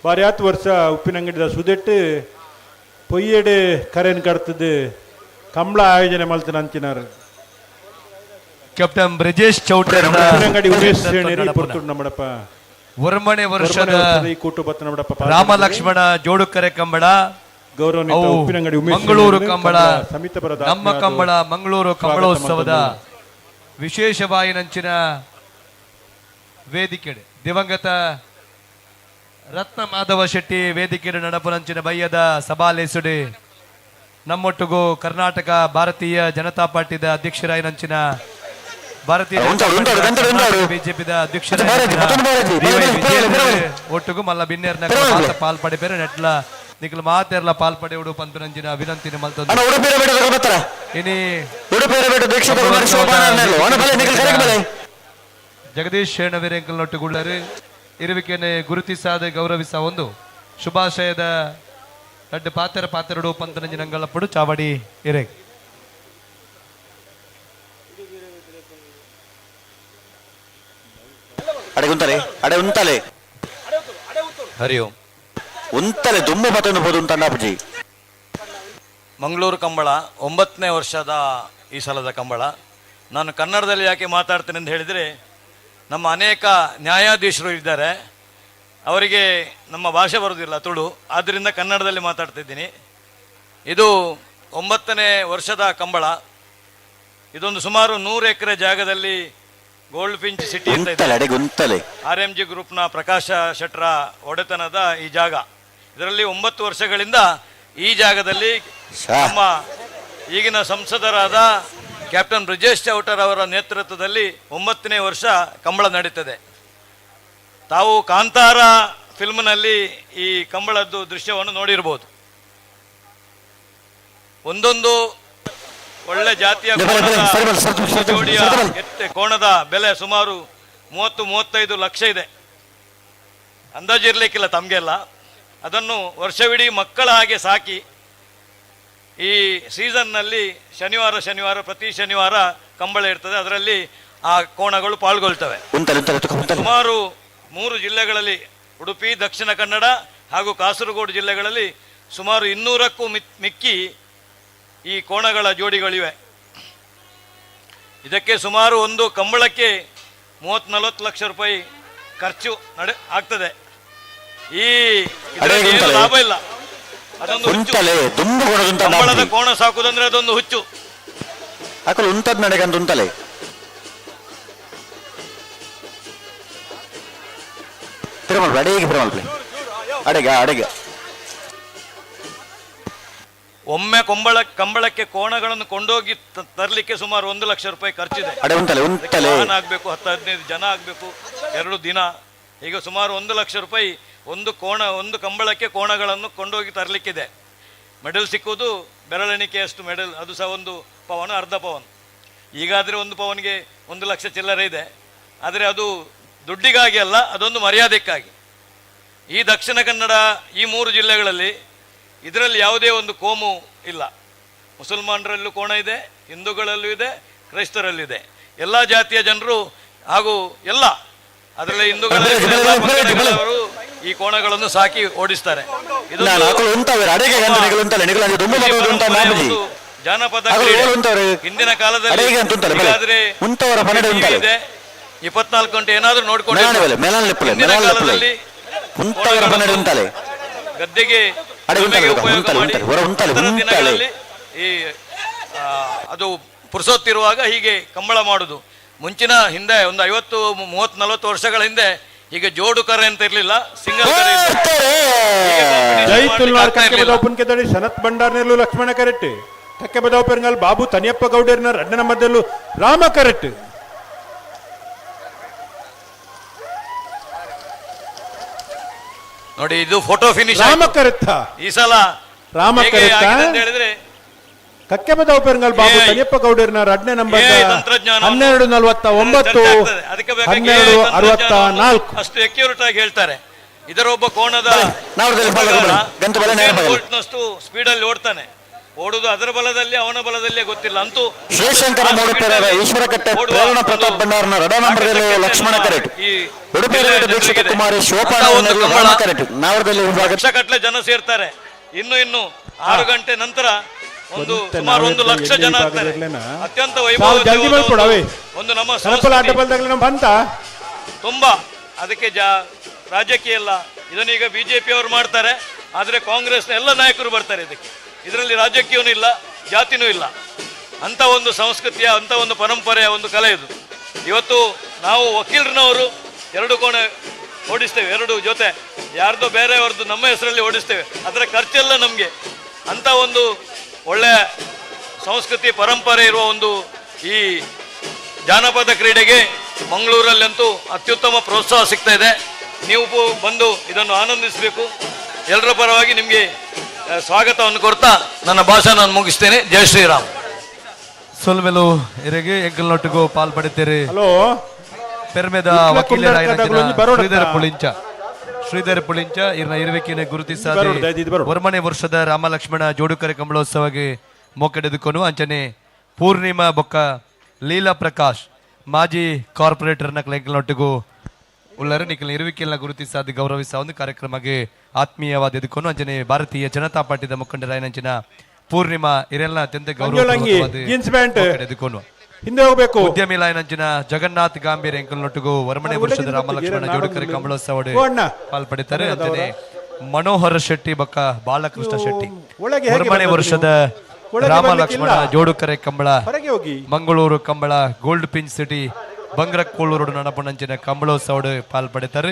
ಬಾರಿ ವರ್ಷ ಉಪ್ಪಿನಂಗಡಿದ ಸುದೆಟ್ಟು ಪೊಯ್ಯೆಡೆ ಕರೆನ್ ಕಡ್ತದ್ದು ಕಮಲ ಆಯೋಜನೆ ಮಲ್ತನ ಅಂಚಿನಾರು. ಕ್ಯಾಪ್ಟನ್ ಬ್ರಿಜೇಶ್ ಚೌಟ್ರಿ ಉಪ್ಪಿನಂಗಡಿ ಉಮೇಶ್ ಶ್ರೇಣಿ ಪುರ್ತುಡು ನಮ್ಮಡಪ್ಪ ಒರ್ಮನೆ ವರ್ಷದ ರಾಮ ಲಕ್ಷ್ಮಣ ಜೋಡುಕರೆ ಕಂಬಳ, ಮಂಗಳೂರು ಕಂಬಳ, ನಮ್ಮ ಕಂಬಳ ಮಂಗಳೂರು ಕಂಬಳೋತ್ಸವದ ವಿಶೇಷವಾಯಿನಂಚಿನ ವೇದಿಕೆ ದಿವಂಗತ ರತ್ನ ಮಾಧವ ಶೆಟ್ಟಿ ವೇದಿಕೆ ನಡಪುನಂಚಿನ ಬಯ್ಯದ ಸಭಾಲೇಸುಡಿ ನಮ್ಮೊಟ್ಟಿಗೂ ಕರ್ನಾಟಕ ಭಾರತೀಯ ಜನತಾ ಪಾರ್ಟಿದ ಅಧ್ಯಕ್ಷರಾಯಿನಂಚಿನ ಭಾರತೀಯ ಬಿಜೆಪಿದ ಅಧ್ಯಕ್ಷ ಒಟ್ಟಿಗೂ ಮಲ್ಲ ಬಿನ್ನೇರ್ನ ಮಾತ ಪಾಲ್ಪಡೆ ಬೇರೆ ನೆಟ್ಲ ನಿಖಲ್ ಮಾತೆರ್ಲ ಪಾಲ್ಪಡೆ ಉಡು ಪಂಪಿನಂಚಿನ ವಿನಂತಿನ ಮಲ್ತೊಂದು. ಇನಿ ಜಗದೀಶ್ ಶೇಣವೀರೆಂಕಲ್ ನೊಟ್ಟುಗುಳ್ಳರು ಇರುವಿಕೆನೆ ಗುರುತಿಸಾದ ಗೌರವಿಸ ಒಂದು ಶುಭಾಶಯದ ರಡ್ಡು ಪಾತೆರ ಪಾತೆರಡು ಪಂತನಂಜಿನ ಅಂಗಳಪ್ಪಡು ಚಾವಡಿ ಇರೆ. ಅಡೆ ಉಂತಲೆ ಅಡೆ ಉಂತಲೆ ಹರಿ ಓಂ ಉಂತಲೆ ದುಮ್ಮು ಬತ್ತೊಂದು ಬೋದು ಉಂತಂಡಾಪುಜಿ. ಮಂಗಳೂರು ಕಂಬಳ 9ನೇ ವರ್ಷದ ಈ ಸಲದ ಕಂಬಳ. ನಾನು ಕನ್ನಡದಲ್ಲಿ ಯಾಕೆ ಮಾತಾಡ್ತೇನೆ ಅಂತ ಹೇಳಿದರೆ, ನಮ್ಮ ಅನೇಕ ನ್ಯಾಯಾಧೀಶರು ಇದ್ದಾರೆ, ಅವರಿಗೆ ನಮ್ಮ ಭಾಷೆ ಬರೋದಿಲ್ಲ ತುಳು, ಆದ್ದರಿಂದ ಕನ್ನಡದಲ್ಲಿ ಮಾತಾಡ್ತಿದ್ದೀನಿ. ಇದು 9ನೇ ವರ್ಷದ ಕಂಬಳ. ಇದೊಂದು ಸುಮಾರು 100 ಎಕರೆ ಜಾಗದಲ್ಲಿ ಗೋಲ್ಡ್ ಫಿಂಚ್ ಸಿಟಿ ಅಂತ ಇದೆ. RMG ಗ್ರೂಪ್ನ ಪ್ರಕಾಶ ಶೆಟ್ಟರ ಒಡೆತನದ ಈ ಜಾಗ. ಇದರಲ್ಲಿ 9 ವರ್ಷಗಳಿಂದ ಈ ಜಾಗದಲ್ಲಿ ನಮ್ಮ ಈಗಿನ ಸಂಸದರಾದ ಕ್ಯಾಪ್ಟನ್ ಬ್ರಿಜೇಶ್ ಚೌಟರ್ ಅವರ ನೇತೃತ್ವದಲ್ಲಿ 9ನೇ ವರ್ಷ ಕಂಬಳ ನಡೀತದೆ. ತಾವು ಕಾಂತಾರ ಫಿಲ್ಮ್ನಲ್ಲಿ ಈ ಕಂಬಳದ್ದು ದೃಶ್ಯವನ್ನು ನೋಡಿರ್ಬೋದು. ಒಂದೊಂದು ಒಳ್ಳೆ ಜಾತಿಯ ಜೋಡಿಯ ಎತ್ತೆ ಕೋಣದ ಬೆಲೆ ಸುಮಾರು 30-35 ಲಕ್ಷ ಇದೆ. ಅಂದಾಜಿರ್ಲಿಕ್ಕಿಲ್ಲ ತಮಗೆಲ್ಲ. ಅದನ್ನು ವರ್ಷವಿಡೀ ಮಕ್ಕಳ ಹಾಗೆ ಸಾಕಿ ಈ ಸೀಸನ್ನಲ್ಲಿ ಶನಿವಾರ ಶನಿವಾರ ಪ್ರತಿ ಶನಿವಾರ ಕಂಬಳ ಇರ್ತದೆ. ಅದರಲ್ಲಿ ಆ ಕೋಣಗಳು ಪಾಲ್ಗೊಳ್ತವೆ. ಸುಮಾರು 3 ಜಿಲ್ಲೆಗಳಲ್ಲಿ, ಉಡುಪಿ, ದಕ್ಷಿಣ ಕನ್ನಡ ಹಾಗೂ ಕಾಸರಗೋಡು ಜಿಲ್ಲೆಗಳಲ್ಲಿ ಸುಮಾರು 200ಕ್ಕೂ ಮಿಕ್ಕಿ ಈ ಕೋಣಗಳ ಜೋಡಿಗಳಿವೆ. ಇದಕ್ಕೆ ಸುಮಾರು ಒಂದು ಕಂಬಳಕ್ಕೆ 30-40 ಲಕ್ಷ ರೂಪಾಯಿ ಖರ್ಚು ಆಗ್ತದೆ. ಈ ಏನು ಲಾಭ ಇಲ್ಲ, ಅದೊಂದು ಕಂಬಳದ ಕೋಣ ಸಾಕುದಂದ್ರೆ ಅದೊಂದು ಹುಚ್ಚು. ಒಮ್ಮೆ ಕಂಬಳಕ್ಕೆ ಕೋಣಗಳನ್ನು ಕೊಂಡೋಗಿ ತರಲಿಕ್ಕೆ ಸುಮಾರು 1 ಲಕ್ಷ ರೂಪಾಯಿ ಖರ್ಚಿದೆ. ವಾಹನ ಆಗಬೇಕು, 10-15 ಜನ ಆಗಬೇಕು, 2 ದಿನ. ಈಗ ಸುಮಾರು 1 ಲಕ್ಷ ರೂಪಾಯಿ ಒಂದು ಕೋಣ, ಒಂದು ಕಂಬಳಕ್ಕೆ ಕೋಣಗಳನ್ನು ಕೊಂಡೋಗಿ ತರಲಿಕ್ಕಿದೆ. ಮೆಡಲ್ ಸಿಕ್ಕುವುದು ಬೆರಳೆಣಿಕೆಯಷ್ಟು ಮೆಡಲ್, ಅದು ಸಹ 1 ಪವನ್, ಅರ್ಧ ಪವನ್. ಈಗಾದರೆ 1 ಪವನ್ಗೆ 1 ಲಕ್ಷ ಚಿಲ್ಲರೆ ಇದೆ. ಆದರೆ ಅದು ದುಡ್ಡಿಗಾಗಿ ಅಲ್ಲ, ಅದೊಂದು ಮರ್ಯಾದೆಕ್ಕಾಗಿ. ಈ ದಕ್ಷಿಣ ಕನ್ನಡ ಈ 3 ಜಿಲ್ಲೆಗಳಲ್ಲಿ ಇದರಲ್ಲಿ ಯಾವುದೇ ಒಂದು ಕೋಮು ಇಲ್ಲ. ಮುಸಲ್ಮಾನರಲ್ಲೂ ಕೋಣ ಇದೆ, ಹಿಂದೂಗಳಲ್ಲೂ ಇದೆ, ಕ್ರೈಸ್ತರಲ್ಲೂ ಇದೆ. ಎಲ್ಲ ಜಾತಿಯ ಜನರು ಹಾಗೂ ಎಲ್ಲ ಅದರಲ್ಲಿ ಹಿಂದೂಗಳವರು ಈ ಕೋಣಗಳನ್ನು ಸಾಕಿ ಓಡಿಸ್ತಾರೆ. ಇದು ಜಾನಪದ ಹಿಂದಿನ ಕಾಲದಲ್ಲಿ 24 ಗಂಟೆ ಏನಾದ್ರೂ ನೋಡ್ಕೊಂಡು ಕಾಲದಲ್ಲಿ ಗದ್ದೆಗೆ ದಿನಗಳಲ್ಲಿ ಈ ಅದು ಪುರುಸೊತ್ತಿರುವಾಗ ಹೀಗೆ ಕಂಬಳ ಮಾಡುದು. ಮುಂಚಿನ ಹಿಂದೆ ಒಂದು 50, 30, 40 ವರ್ಷಗಳ ಹಿಂದೆ ಈಗ ಜೋಡು ಕರೆ ಅಂತ ಇರಲಿಲ್ಲ, ಸಿಂಗಲ್ ಕರೆ. ಸನತ್ ಭಂಡಾರ್ನೆಲ್ಲು ಲಕ್ಷ್ಮಣ ಕರೆಕ್ಟ್, ಕಕ್ಕೆ ಬದಾವ್ ಪೆರಂಗಲ್ ಬಾಬು ತನಿಯಪ್ಪ ಗೌಡರ್ನ ರಡ್ಡನ ಮಧ್ಯಲ್ಲೂ ರಾಮ ಕರೆಕ್ಟ್. ನೋಡಿ, ಇದು ಫೋಟೋ ಫಿನಿಶ್. ರಾಮ ಕರೆಕ್ಟ್ ಈ ಸಲ ರಾಮ ಕರೆಕ್ಟ್ ಅಂತ ಹೇಳಿದ್ರೆ ಕಕ್ಕೆ ಬದಾವ್ ಪೆರಂಗಲ್ ಬಾಬು ತನಿಯಪ್ಪ ಗೌಡರ್ನ ರಡ್ಡನೇ ನಂಬರ್ 12:49 12:64 ಅಷ್ಟು ಅಕ್ಯೂರೇಟ್ ಆಗಿ ಹೇಳ್ತಾರೆ. ಇದರ ಒಬ್ಬ ಕೋಣದ ಸ್ಪೀಡ್ ಅಲ್ಲಿ ಓಡ್ತಾನೆ. ಓಡುದು ಅದರ ಬಲದಲ್ಲಿ ಅವನ ಬಲದಲ್ಲಿ ಗೊತ್ತಿಲ್ಲ ಅಂತೂ. ಶ್ರೀಶಂಕರ ಈಶ್ವರಕಟ್ಟೆ ಪ್ರೇರಣಾ ಪ್ರತಾಪ್ ಭಂಡಾರನ ರಡ ನಂಬರ್ ಲಕ್ಷ್ಮಣ ಕರೆಟ್, ಉಡುಪಿ ದೀಕ್ಷಿತ ಕುಮಾರಿ ಶೋಭಾ ಲಕ್ಷಗಟ್ಟಲೆ ಜನ ಸೇರ್ತಾರೆ. ಇನ್ನು ಇನ್ನು 6 ಗಂಟೆ ನಂತರ ಒಂದು ಸುಮಾರು 1 ಲಕ್ಷ ಜನ ಆಗ್ತಾರೆ. ಅತ್ಯಂತ ವೈಭವ ಒಂದು ನಮ್ಮ ತುಂಬಾ ಅದಕ್ಕೆ ರಾಜಕೀಯ ಇಲ್ಲ. ಇದನ್ನ ಈಗ ಬಿಜೆಪಿ ಅವರು ಮಾಡ್ತಾರೆ, ಆದ್ರೆ ಕಾಂಗ್ರೆಸ್ನ ಎಲ್ಲ ನಾಯಕರು ಬರ್ತಾರೆ ಇದಕ್ಕೆ. ಇದರಲ್ಲಿ ರಾಜಕೀಯವೂ ಇಲ್ಲ, ಜಾತಿನೂ ಇಲ್ಲ. ಅಂತ ಒಂದು ಸಂಸ್ಕೃತಿಯ, ಅಂತ ಒಂದು ಪರಂಪರೆಯ ಒಂದು ಕಲೆ ಇದು. ಇವತ್ತು ನಾವು ವಕೀಲರನವರು 2 ಕೋಣೆ ಓಡಿಸ್ತೇವೆ, 2 ಜೊತೆ, ಯಾರ್ದೋ ಬೇರೆಯವ್ರದ್ದು ನಮ್ಮ ಹೆಸರಲ್ಲಿ ಓಡಿಸ್ತೇವೆ, ಅದರ ಖರ್ಚೆಲ್ಲ ನಮಗೆ. ಅಂತ ಒಂದು ಒಳ್ಳೆಯ ಸಂಸ್ಕೃತಿ ಪರಂಪರೆ ಇರುವ ಒಂದು ಈ ಜಾನಪದ ಕ್ರೀಡೆಗೆ ಮಂಗಳೂರಲ್ಲಂತೂ ಅತ್ಯುತ್ತಮ ಪ್ರೋತ್ಸಾಹ ಸಿಗ್ತಾ ಇದೆ. ನೀವು ಬಂದು ಇದನ್ನು ಆನಂದಿಸಬೇಕು. ಎಲ್ಲರ ಪರವಾಗಿ ನಿಮಗೆ ಸ್ವಾಗತವನ್ನು ಕೊಡ್ತಾ ನನ್ನ ಭಾಷಣ ನಾನು ಮುಗಿಸ್ತೇನೆ. ಜೈ ಶ್ರೀರಾಮ್. ಸೊಲ್ಮೆಲು ಎರೆಗೆ ಎಂಕಲ್ನೊಟ್ಟಿಗೂ ಪಾಲ್ ಪಡಿತೀರಿ. ಹಲೋ ಪೆರ್ಮೆದ ವಕೀಲರಾದ ಶ್ರೀಧರ ಪುಳಿಂಚ, ಶ್ರೀಧರ ಪುಳಿಂಚ ಇರ್ನ ಇರುವಿಕೆಯನ್ನು ಗುರುತಿಸಾದೆ 1ನೇ ವರ್ಷದ ರಾಮಲಕ್ಷ್ಮಣ ಜೋಡುಕರೆ ಕಂಬಳೋತ್ಸವಕ್ಕೆ ಮೋಕೆಡೆದುಕೊನು ಅಂಚನೆ ಪೂರ್ಣಿಮಾ ಬೊಕ್ಕ ಲೀಲಾ ಪ್ರಕಾಶ್ ಮಾಜಿ ಕಾರ್ಪೊರೇಟರ್ನ ಎಂಕಲ್ನೊಟ್ಟಿಗೂ ಉಳ್ಳರು ನಿಖಲ್ ಇರುವಿಕೆಯನ್ನ ಗುರುತಿಸಾದ ಗೌರವಿಸ ಒಂದು ಕಾರ್ಯಕ್ರಮಕ್ಕೆ ಆತ್ಮೀಯವಾದ ಎದುಕೊನು ಅಂಚನೆ ಭಾರತೀಯ ಜನತಾ ಪಾರ್ಟಿದ ಮುಖಂಡರಾಯನಂಚಿನ ಪೂರ್ಣಿಮಾ ಇರೆಲ್ಲ ಅತ್ಯಂತ ಗೌರವ ಹಿಂದೆ ಹೋಗಬೇಕು. ಉದ್ಯಮಿ ಲಾಯನಂಚಿನ ಜಗನ್ನಾಥ್ ಗಾಂಭೀರ್ ಎಂಕಲ್ನೊಟ್ಟಿಗೂ 1ನೇ ವರ್ಷದ ರಾಮಲಕ್ಷ್ಮಣ ಜೋಡುಕರೆ ಕಂಬಳೋತ್ಸವ ಪಾಲ್ಪಡಿತಾರೆ. ಅಂಚನೆ ಮನೋಹರ ಶೆಟ್ಟಿ ಬೊಕ್ಕ ಬಾಲಕೃಷ್ಣ ಶೆಟ್ಟಿ 1ನೇ ವರ್ಷದ ರಾಮ ಲಕ್ಷ್ಮಣ ಜೋಡುಕರೆ Kambala Mangaluru Kambala goldfinch city Bangrakuluru ನಡಪಣಂಚಿನ ಕಂಬಳೋತ್ಸವ ಪಾಲ್ಪಡಿತಾರೆ.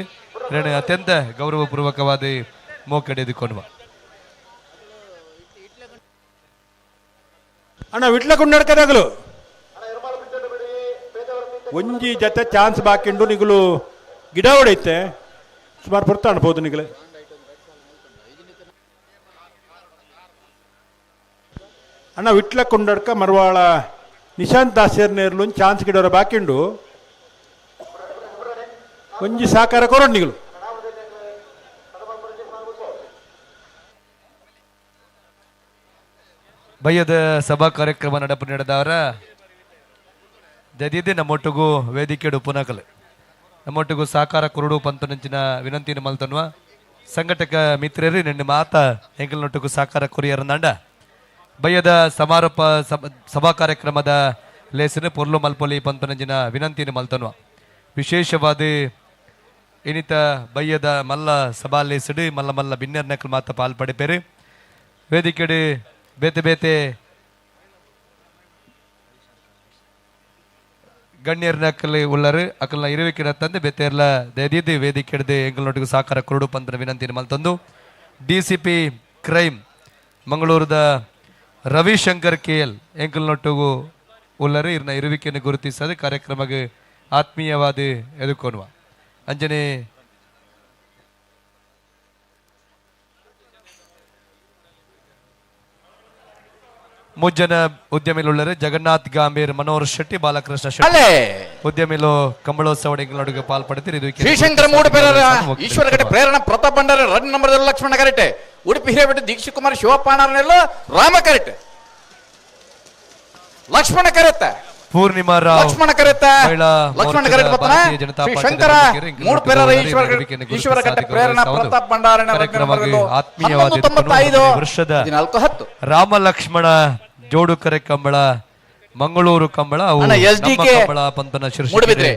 ಅತ್ಯಂತ ಗೌರವಪೂರ್ವಕವಾದ ಮೋಕಡೆದುಕೊನುವ ಅಣ್ಣ ವಿಟ್ಲ ಕುಂಡಡ್ಕದಾಗಲು ಒಂಜಿ ಜೊತೆ ಚಾನ್ಸ್ ಬಾಕಿಂಡು ನಿಗುಲು ಗಿಡ ಹೊಡೈತೆ ಸುಮಾರು ಪೊರ್ತ ಅನ್ಬೋದು ನಿಗಲೆ. ಅಣ್ಣ ವಿಟ್ಲ ಕುಂಡಡ್ಕ ಮರವಾಳ ನಿಶಾಂತ್ ದಾಸೇರ್ನೇರ್ಲು ಚಾನ್ಸ್ ಗಿಡವರ ಬಾಕಿಂಡು ಒಂಜಿ ಸಾಕಾರ ಕೊರೋಡ್ ನಿಗಲು. ಬಯ್ಯದ ಸಭಾ ಕಾರ್ಯಕ್ರಮ ನಡಪು ನಡೆದವರ ದದಿದೆ ನಮ್ಮೊಟ್ಟಿಗೂ ವೇದಿಕೆಡು ಪುನಕಲು ನಮ್ಮೊಟ್ಟಿಗೂ ಸಾಕಾರ ಕುರುಡು ಪಂತನಂಚಿನ ವಿನಂತಿನ ಮಲ್ತನ್ವ ಸಂಘಟಕ ಮಿತ್ರರು ನಿನ್ನ ಮಾತ ಎಂಕಲ್ನೊಟ್ಟಿಗೂ ಸಾಕಾರ ಕೊರಿಯರಂದಾಂಡ ಬಯ್ಯದ ಸಮಾರೋಪ ಸಭಾ ಕಾರ್ಯಕ್ರಮದ ಲೇಸಿನ ಪೊರ್ಲು ಮಲ್ಪೊಲಿ ಪಂತನಂಚಿನ ವಿನಂತಿನ ಮಲ್ತನ್ವ ವಿಶೇಷವಾದ ಇನಿತ ಬಯ್ಯದ ಮಲ್ಲ ಸಭಾ ಲೇಸಿಡು ಮಲ್ಲ ಮಲ್ಲ ಬಿನ್ನರ್ ನಕಲ್ ಮಾತ ಪಾಲ್ಪಡಿಪೇರು ವೇದಿಕೆಡು ಬೇತೆ ಬೇತೆ ಗಣ್ಯರ ನಕಲಿ ಉಳ್ಳರು ಅಕಲ್ನ ಇರುವಿಕೆ ತಂದೆ ಬೇತೆರ್ಲ ದಯದೀದಿ ವೇದಿಕೆ ಹಿಡಿದು ಎಂಗಲ್ನೊಟ್ಟಿಗೆ ಸಾಕಾರ ಕುರುಡು ಪಂತನ ವಿನಂತಿನ ಮಲ್ತಂದು ಡಿಸಿಪಿ ಕ್ರೈಮ್ ಮಂಗಳೂರದ ರವಿಶಂಕರ್ ಕೆ ಎಲ್ ಎಂಕಲ್ನೊಟ್ಟಿಗೂ ಉಳ್ಳರು ಇರ್ನ ಇರುವಿಕೆಯನ್ನು ಗುರುತಿಸದೆ ಕಾರ್ಯಕ್ರಮಕ್ಕೆ ಆತ್ಮೀಯವಾದ ಎದುಕೊನುವ ಅಂಜನೆ ಮುಜ್ಜನ ಉದ್ಯಮಿಲುಳ್ಳರು ಜಗನ್ನಾಥ್ ಗಾಂಭೀರ್ ಮನೋಹರ್ ಶೆಟ್ಟಿ ಬಾಲಕೃಷ್ಣ ಶೆಟ್ಟಿ ಉದ್ಯಮಿಲು ಕಂಬಳೋತ್ಸವ ನಡುಗೆ ಪಾಲ್ಪಡ್ತೀರಿ. ಇದು ಶ್ರೀಶಂಕರ ಮೂಡುಪೆರರ ಈಶ್ವರ ಕಡೆ ಪ್ರೇರಣಾ ಪ್ರತಾಪ್ ಭಂಡಾರ ರನ್ ನಂಬರ್ ಲಕ್ಷ್ಮಣ ಕರೆಟೆ ಉಡುಪಿ ಹಿರೇಬೆಟ್ಟ ದೀಕ್ಷಿತ್ ಕುಮಾರ್ ಶಿವಪ್ಪ ರಾಮ ಕರೆಟೆ ಲಕ್ಷ್ಮಣ ಕರೆತ ಪೂರ್ಣಿಮಾ ರಾವ್ ಲಕ್ಷ್ಮಣ ಕರೆತ ಲಕ್ಷ್ಮಣ ಕರೆತ ಶ್ರೀ ಶಂಕರ ಮೂಡುಪೆರರ ಈಶ್ವರ ಕಟ್ಟೆ ಪ್ರೇರಣಾ ಪ್ರತಾಪ್ ಭಂಡಾರ ಆತ್ಮೀಯವಾದ ವರ್ಷದ ರಾಮ ಲಕ್ಷ್ಮಣ ಜೋಡುಕರೆ ಕಂಬಳ ಮಂಗಳೂರು ಕಂಬಳ ಕಂಬಳ ಪಂತನ ಶೀರ್ಷಿಕೆ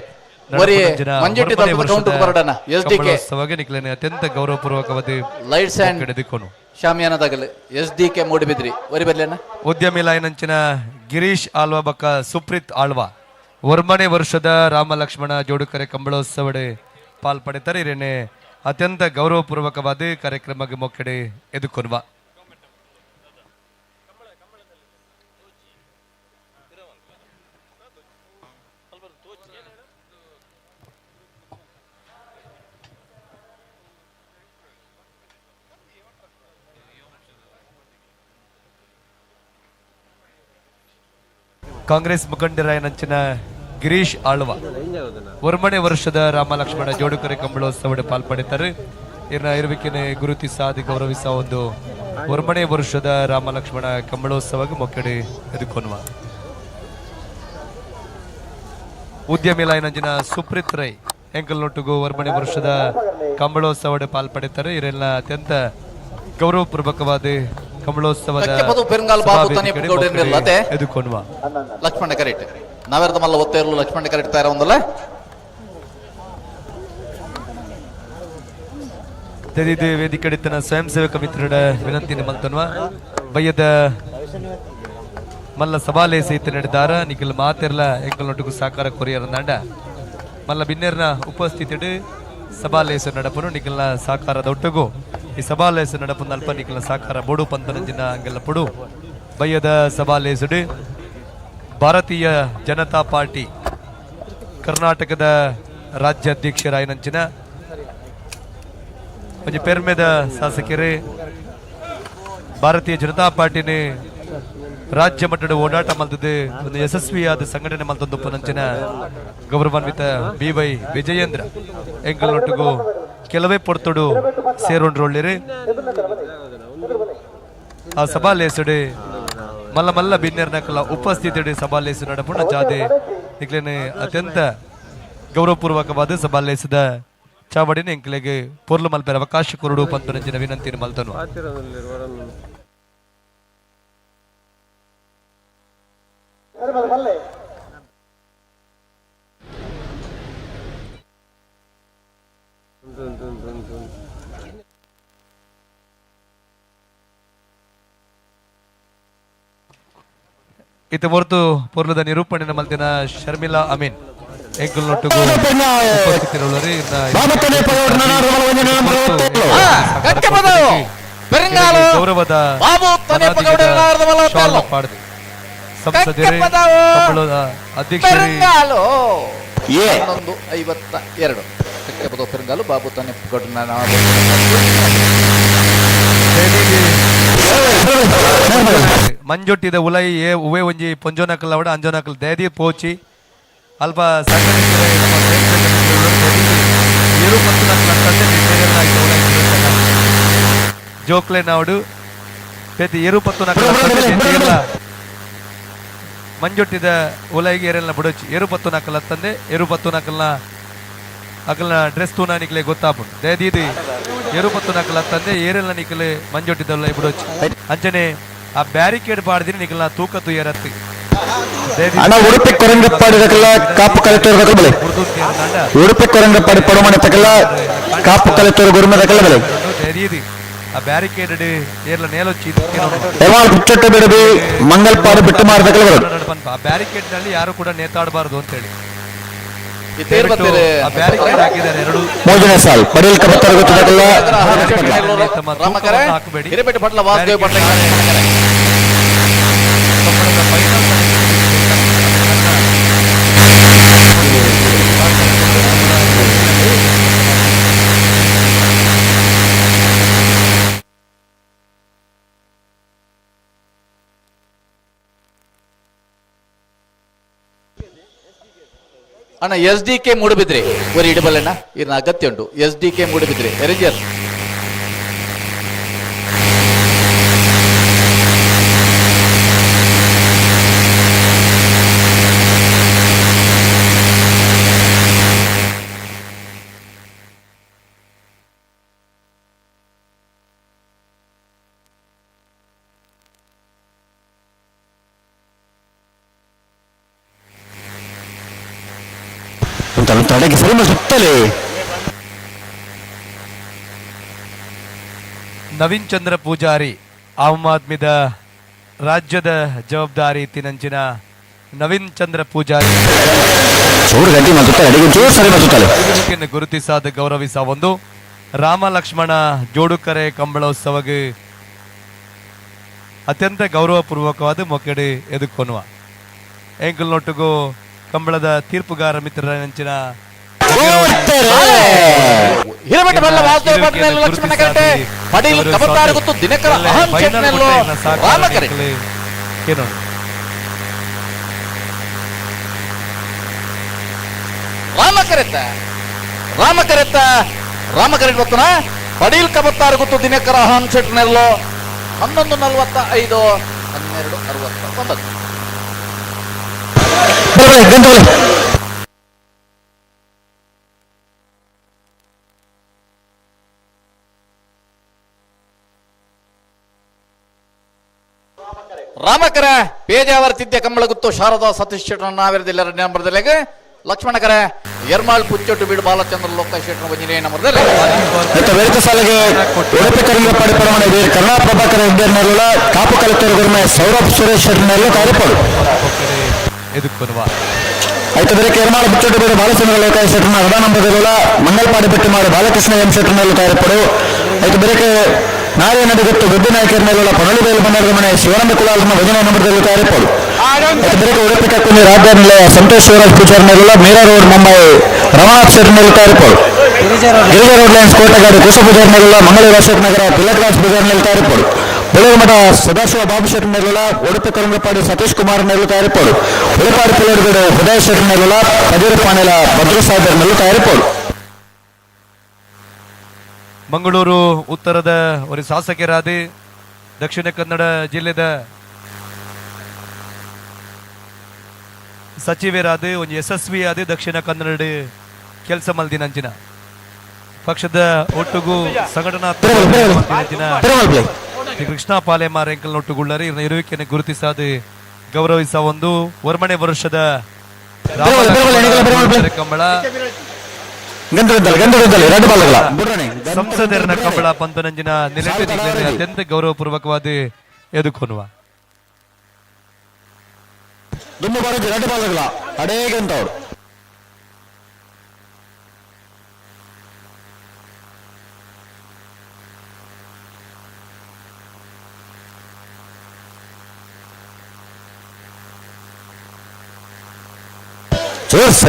ಅತ್ಯಂತ ಗೌರವಪೂರ್ವಕವಾದ ಲೈಟ್ಸ್ ಅಂಡ್ ಎಸ್ ಡಿ ಕೆ ಮೂಡಿಬಿದ್ರಿ ಉದ್ಯಮಿ ಲೈನಂಚಿನ ಗಿರೀಶ್ ಆಳ್ವಾ ಬಕ್ಕ ಸುಪ್ರೀತ್ ಆಳ್ವಾ ವರ್ಮನೆ ವರ್ಷದ ರಾಮ ಲಕ್ಷ್ಮಣ ಜೋಡುಕರೆ ಕಂಬಳೋತ್ಸವಡೆ ಪಾಲ್ಪಡೆತಾರೆ. ಇರೇನೆ ಅತ್ಯಂತ ಗೌರವಪೂರ್ವಕವಾದ ಕಾರ್ಯಕ್ರಮಕ್ಕೆ ಮೊಕ್ಕಡೆ ಎದುಕೊನುವ ಕಾಂಗ್ರೆಸ್ ಮುಖಂಡರಾಯನಂಚಿನ ಗಿರೀಶ್ ಆಳ್ವ ವರ್ಮಣೆ ವರ್ಷದ ರಾಮ ಲಕ್ಷ್ಮಣ ಜೋಡುಕರೆ ಕಂಬಳೋತ್ಸವ ಪಾಲ್ಪಡೆತಾರೆ. ಇರ್ನ ಇರುವಿಕೆನೆ ಗುರುತಿಸಾದಿ ಗೌರವಿಸ ಒಂದು ವರ್ಮಣೆ ವರ್ಷದ ರಾಮ ಲಕ್ಷ್ಮಣ ಕಂಬಳೋತ್ಸವಕ್ಕೆ ಮೊಕ್ಕಡೆ ಎದುಕೊನುವ ಉದ್ಯಮಿ ಲೈನಂಚಿನ ಸುಪ್ರೀತ್ ರೈ ಎಂಕಲ್ನೊಟ್ಟಿಗೂ ವರ್ಮಣೆ ವರ್ಷದ ಕಂಬಳೋತ್ಸವ ಪಾಲ್ಪಡೆತಾರೆ. ಇವರೆಲ್ಲ ಅತ್ಯಂತ ಗೌರವಪೂರ್ವಕವಾದ ಕಂಬಳೋತ್ಸವದ ಎದುಕೊನುವ ಲಕ್ಷ್ಮಣ ಕರೆಕ್ಟ್ ನಾವೆರ್ದ ಮಲ್ಲ ಒತ್ತೇರ್ಲು ಲಕ್ಷ್ಮಣ ಕರೆಕ್ಟ್ ತಯಾರ ಒಂದಲ್ಲ ವೇದಿಕೆಡಿತನ ಸ್ವಯಂ ಸೇವಕ ಮಿತ್ರರ ವಿನಂತಿನ ಮಲ್ತನ್ವ ಬಯ್ಯದ ಮಲ್ಲ ಸವಾಲೆ ಸಹಿತ ನಡೆದಾರ ನಿಖಲ್ ಮಾತೆರ್ಲ ಎಂಕಲ್ನೊಟ್ಟಿಗೂ ಸಾಕಾರ ಕೊರಿಯರಂದಾಂಡ ಮಲ್ಲ ಬಿನ್ನೆರ್ನ ಉಪಸ್ಥಿತಿಡು ಸಭಾಲೇಸ ನಡಪನು ನಿಖಲ್ನ ಸಾಕಾರದ ಒಟ್ಟುಗು ಈ ಸಭಾಲೇಸ ನಡಪು ಅಲ್ಪ ನಿಖಲ್ನ ಸಾಕಾರ ಬೋಡು ಪಂತನಂಜಿನ ಅಂಗೆಲ್ಲ ಪುಡು ಬಯ್ಯದ ಸಭಾಲೇಸುಡು ಭಾರತೀಯ ಜನತಾ ಪಾರ್ಟಿ ಕರ್ನಾಟಕದ ರಾಜ್ಯಾಧ್ಯಕ್ಷರಾಯನಂಚಿನ ಒಂಜಿ ಪೆರ್ಮೆದ ಶಾಸಕರೇ ಭಾರತೀಯ ಜನತಾ ಪಾರ್ಟಿನೇ ರಾಜ್ಯ ಮಟ್ಟದ ಓಡಾಟ ಮಲ್ತದೆ ಒಂದು ಯಶಸ್ವಿಯಾದ ಸಂಘಟನೆ ಮಲ್ತೊಂದು ಪುನಂಚಿನ ಗೌರವಾನ್ವಿತ ಬಿ ವೈ ವಿಜಯೇಂದ್ರ ಎಂಕಲ್ನೊಟ್ಟಿಗೂ ಕೆಲವೇ ಪೊರ್ತುಡು ಸೇರೊಂಡ್ರೊಳ್ಳಿರಿ ಆ ಸಭಾಲೇಸುಡೆ ಮಲ್ಲ ಮಲ್ಲ ಬಿನ್ನೆರ್ನಕಲ ಉಪಸ್ಥಿತಿಡೆ ಸಭಾಲೇಸು ನಡಪುಣ ಜಾದೆ ನಿಕ್ಲೇನೆ ಅತ್ಯಂತ ಗೌರವಪೂರ್ವಕವಾದ ಸಭಾಲೇಸದ ಚಾವಡಿನ ಎಂಕ್ಲೆಗೆ ಪೊರ್ಲು ಮಲ್ಪೆರ ಅವಕಾಶ ಕೊರಡು ಪಂತನಂಚಿನ ವಿನಂತಿನ ಮಲ್ತನು. ಇತ ಹೊರತು ಪೊರ್ಲುದ ನಿರೂಪಣೆ ಮಲ್ತಿನ ಶರ್ಮಿಲಾ ಅಮೀನ್ ಎಂಕಲ್ನೊಟ್ಟಿಗೂ ಉಪಸ್ಥಿತರುಳ್ಳರು. ಗೌರವದ ಸಂಸದರು ಅಧ್ಯಕ್ಷರು 11:52 ಪೆರುಂಗಾಲು ಬಾಬು ತನ್ನೆಪ್ಪಗೌಡರ ಮಂಜೊಟ್ಟಿದ ಉಲೈ ಏ ಉವೆ ಒಂಜಿ ಪೊಂಜೋನಕಲ್ ಅವಡ ಅಂಜೋನಕಲ್ ದೇದಿ ಪೋಚಿ ಅಲ್ಪ ಜೋಕ್ಲೆ ನಾವಡು ಬೇತೆ ಎರು ಪತ್ತು ಮಂಜೊಟ್ಟಿದ ಉಲೈಗೆ ಎರೆಲ್ನ ಬುಡೊಚ್ಚಿ ಎರು ಪತ್ತು ನಕಲ ತಂದೆ ಎರು ಪತ್ತು ನಕಲ್ನ ಅಕಲ್ನ ಡ್ರೆಸ್ ತೂನ ನಿಕ್ಲೆ ಗೊತ್ತಾಪುಂಡು ದಯದೀದಿ ಎರು ಪತ್ತು ನಕಲ ತಂದೆ ಏರೆಲ್ನ ನಿಕ್ಲೆ ಮಂಜೊಟ್ಟಿದ ಉಲೈ ಬುಡೊಚ್ಚಿ ಅಂಚನೆ ಆ ಬ್ಯಾರಿಕೇಡ್ ಪಾಡ್ದಿನಿ ನಿಕಲ್ನ ತೂಕ ತುಯರತ್ತಿ. ಅಣ್ಣ ಉಡುಪಿ ಕೊರಂಗಪ್ಪಾಡಿ ಕಾಪು ಕಲೆತೂರು ಬಲೆ. ಉಡುಪಿ ಕೊರಂಗಪ್ಪಾಡಿ ಪಡಮನೆ ತಕಲ ಕಾಪು ಕಲೆತೂರು ಗುರುಮ ತಕಲ ಬಲೆ. ದಯದೀದಿ ಆ ಬ್ಯಾರಿಕೇಡ್ ಏರ್ಲ ನೇಲೊಚ್ಚಿ ಪುಚ್ಚಟ್ಟು ಬಿಡಬಿ ಮಂಗಲ್ಪಾಡು ಬಿಟ್ಟು ಮಾರದಕಲ ಬರೋದು. ಆ ಬ್ಯಾರಿಕೇಡ್ ನಲ್ಲಿ ಯಾರು ಕೂಡ ನೇತಾಡಬಾರದು ಅಂತ ಹೇಳಿ ಬ್ಯಾರಿಕೇಡ್ ಹಾಕಿದ್ದಾರೆ ಎರಡು. ಮೂರನೇ ಸಾಲ್ ಪಡೀಲ್ ಕಬತ್ತರ ಗೊತ್ತದಕಲ್ಲ. ಹಾಕಬೇಡಿ. ಹಿರೇಪೇಟೆ ಪಟ್ಲ ವಾಸುದೇವ್ ಪಟ್ಲ. ಅಣ್ಣ ಎಸ್ ಡಿ ಕೆ ಮೂಡುಬಿದ್ರೆ ಒರಿ ಇಡಬಲ್ಲಣ್ಣ ಇದನ್ನ ಅಗತ್ಯ ಉಂಟು. S D K Moodbidri arranger. ತಡೆಗೆ ಸರಿ ಸುತ್ತಲೇ. ನವೀನ್ ಚಂದ್ರ ಪೂಜಾರಿ ಆಮ್ ಆದ್ಮಿದ ರಾಜ್ಯದ ಜವಾಬ್ದಾರಿ ತಿನಂಚಿನ ನವೀನ್ ಚಂದ್ರ ಪೂಜಾರಿ ಗುರುತಿಸಾದ ಗೌರವಿಸ ಒಂದು ರಾಮ ಲಕ್ಷ್ಮಣ ಜೋಡುಕರೆ ಕಂಬಳೋತ್ಸವಗೆ ಅತ್ಯಂತ ಗೌರವಪೂರ್ವಕವಾದ ಮೊಕೆಡೆ ಎದುಕೊನುವ ಎಂಕಲ್ ನೊಟ್ಟುಗು ಕಂಬಳದ ತೀರ್ಪುಗಾರ ಮಿತ್ರರ ನಂಚಿನ ರಾಮಕರೆಟ್ ಗೊತ್ತನ ಪಡೀಲ್ ಕಬತ್ತಾರು ಗೊತ್ತು ದಿನಕರ ಅಹಂ ಶೆಟ್ನೆಲ್ಲೋ 11:45 12:69. ರಾಮಕರ ಪೇಜಾವರ ತಿದ್ಯ ಕಂಬಳಗುತ್ತು ಶಾರದಾ ಸತೀಶ್ ಶೆಟ್ಟರ್ ನಾವಿರದಿಲ್ಲ ಎರಡನೇ ನಂಬರ್ದಲ್ಲಿಗೆ ಲಕ್ಷ್ಮಣಕರ ಎರ್ಮಾಳ್ ಪುಚ್ಚೊಟ್ಟು ಬೀಡು ಬಾಲಚಂದ್ರ ಲೋಕ ಶೆಟ್ಟರ್ ಒಂದನೇ ನಂಬರ್ದಲ್ಲಿ. ಸಾಲಿಗೆ ಉಡುಪಿ ಕರಿಂಗಪ್ಪಾಡಿ ಪರಮಣ ವೀರ್ ಕರುಣಾ ಪ್ರಭಾಕರ ಹೆಗ್ಡೆರ್ನೆಲ್ಲ ಕಾಪು ಕಲೆಕ್ಟರ್ ಗುರುಮೆ ಸೌರಭ್ ಸುರೇಶ್ ಶೆಟ್ಟರ್ನೆಲ್ಲ ಕಾರ್ಯಪಾಡು. ಆಯ್ತು ಬೇರೆ ಕೇರಮಾಳ ಬುಚ್ಚೊಟ್ಟು ಬೀಡು ಬಾಲಚಂದ್ರ ಲೋಕ ಶೆಟ್ಟರ್ನ ಅರ್ಧ ನಂಬರ್ದಲ್ಲ ಮಂಗಲ್ಪಾಡಿ ಬೆಟ್ಟಿ ಮಾಡು ಬಾಲಕೃಷ್ಣ ಎಂ ಶೆಟ್ಟರ್ನೆಲ್ಲ ಕಾರ್ಯಪಾಡು. ಆಯ್ತು ಬೇರೆ ನಾರೇ ನಡಿಗೊತ್ತು ಗುಡ್ಡು ನಾಯಕರ್ನೆಲ್ಲ ಪೊನಲಿಬೇಲು ಬಂಡಾರದ ಮನೆ ಶಿವಾನಂದ ಕುಲಾಲ್ನ ಭಜನೆ ನಂಬರ್ದಲ್ಲಿ ಕಾರ್ಯಪಾಡು. ಆಯ್ತು ಬೇರೆ ಉಡುಪಿ ಕಕ್ಕುಂದಿ ರಾಜ್ಯ ನಿಲಯ ಸಂತೋಷ್ ಶಿವರಾಜ್ ಪೂಜಾರ್ನೆಲ್ಲ ಮೀರಾ ರೋಡ್ ಮುಂಬೈ ರಮನಾಥ್ ಶೆಟ್ಟರ್ನೆಲ್ಲ ಕಾರ್ಯಪಾಡು. ಗಿರಿಜಾ ರೋಡ್ ಲೈನ್ಸ್ ಕೋಟೆಗಾಡು ಕುಶ ಪೂಜಾರ್ನೆಲ್ಲ ಮಂಗಳೂರು ಅಶೋಕ್ ನಗರ ತಿಲಕರಾಜ್ ಪೂಜಾರ್ನೆಲ್ಲ ಕಾರ್ಯಪಾಡು. ಬೆಳಗುಮಠ ಸದಾಶಿವ ಬಾಬು ಶೆಟ್ಟರ್ನೆಲ್ಲ ಉಡುಪಿ ಕರುಂಗಪಾಡಿ ಸತೀಶ್ ಕುಮಾರ್ ನೆಲ್ಲ ಕಾರ್ಯಪಾಡು. ಉಡುಪಾಡಿ ಪಿಲ್ಲರ್ಗಡು ಉದಯ ಶೆಟ್ಟರ್ನೆಲ್ಲ ಕಜೂರು ಪಾಣೆಲ ಭದ್ರ ಸಾಹೇಬರ್ನೆಲ್ಲ ಕಾರ್ಯಪಾಡು. ಮಂಗಳೂರು ಉತ್ತರದ ಒಂದು ಶಾಸಕರಾದ ದಕ್ಷಿಣ ಕನ್ನಡ ಜಿಲ್ಲೆದ ಸಚಿವರಾದ ಒಂದು ಯಶಸ್ವಿಯಾದ ದಕ್ಷಿಣ ಕನ್ನಡ ಕೆಲಸ ಮಲ್ದಿನಂಚಿನ ಪಕ್ಷದ ಒಟ್ಟುಗೂ ಸಂಘಟನಾತ್ಮಕ ಕೃಷ್ಣ ಪಾಲೆಮಾರ್ ಎಂಕಲ್ ಒಟ್ಟುಗುಳ್ಳರಿ ಇರುವಿಕೆಯನ್ನು ಗುರುತಿಸಾದ ಗೌರವಿಸ ಒಂದು ವರ್ಮಣೆ ವರ್ಷದ ಕಂಬಳ ಸಂಸದರನ ಕಂಬಳ ಪಂತನಂಜಿನ ನಿಲೆಟು ಅತ್ಯಂತ ಗೌರವಪೂರ್ವಕವಾದ ಎದುಕೊನುವ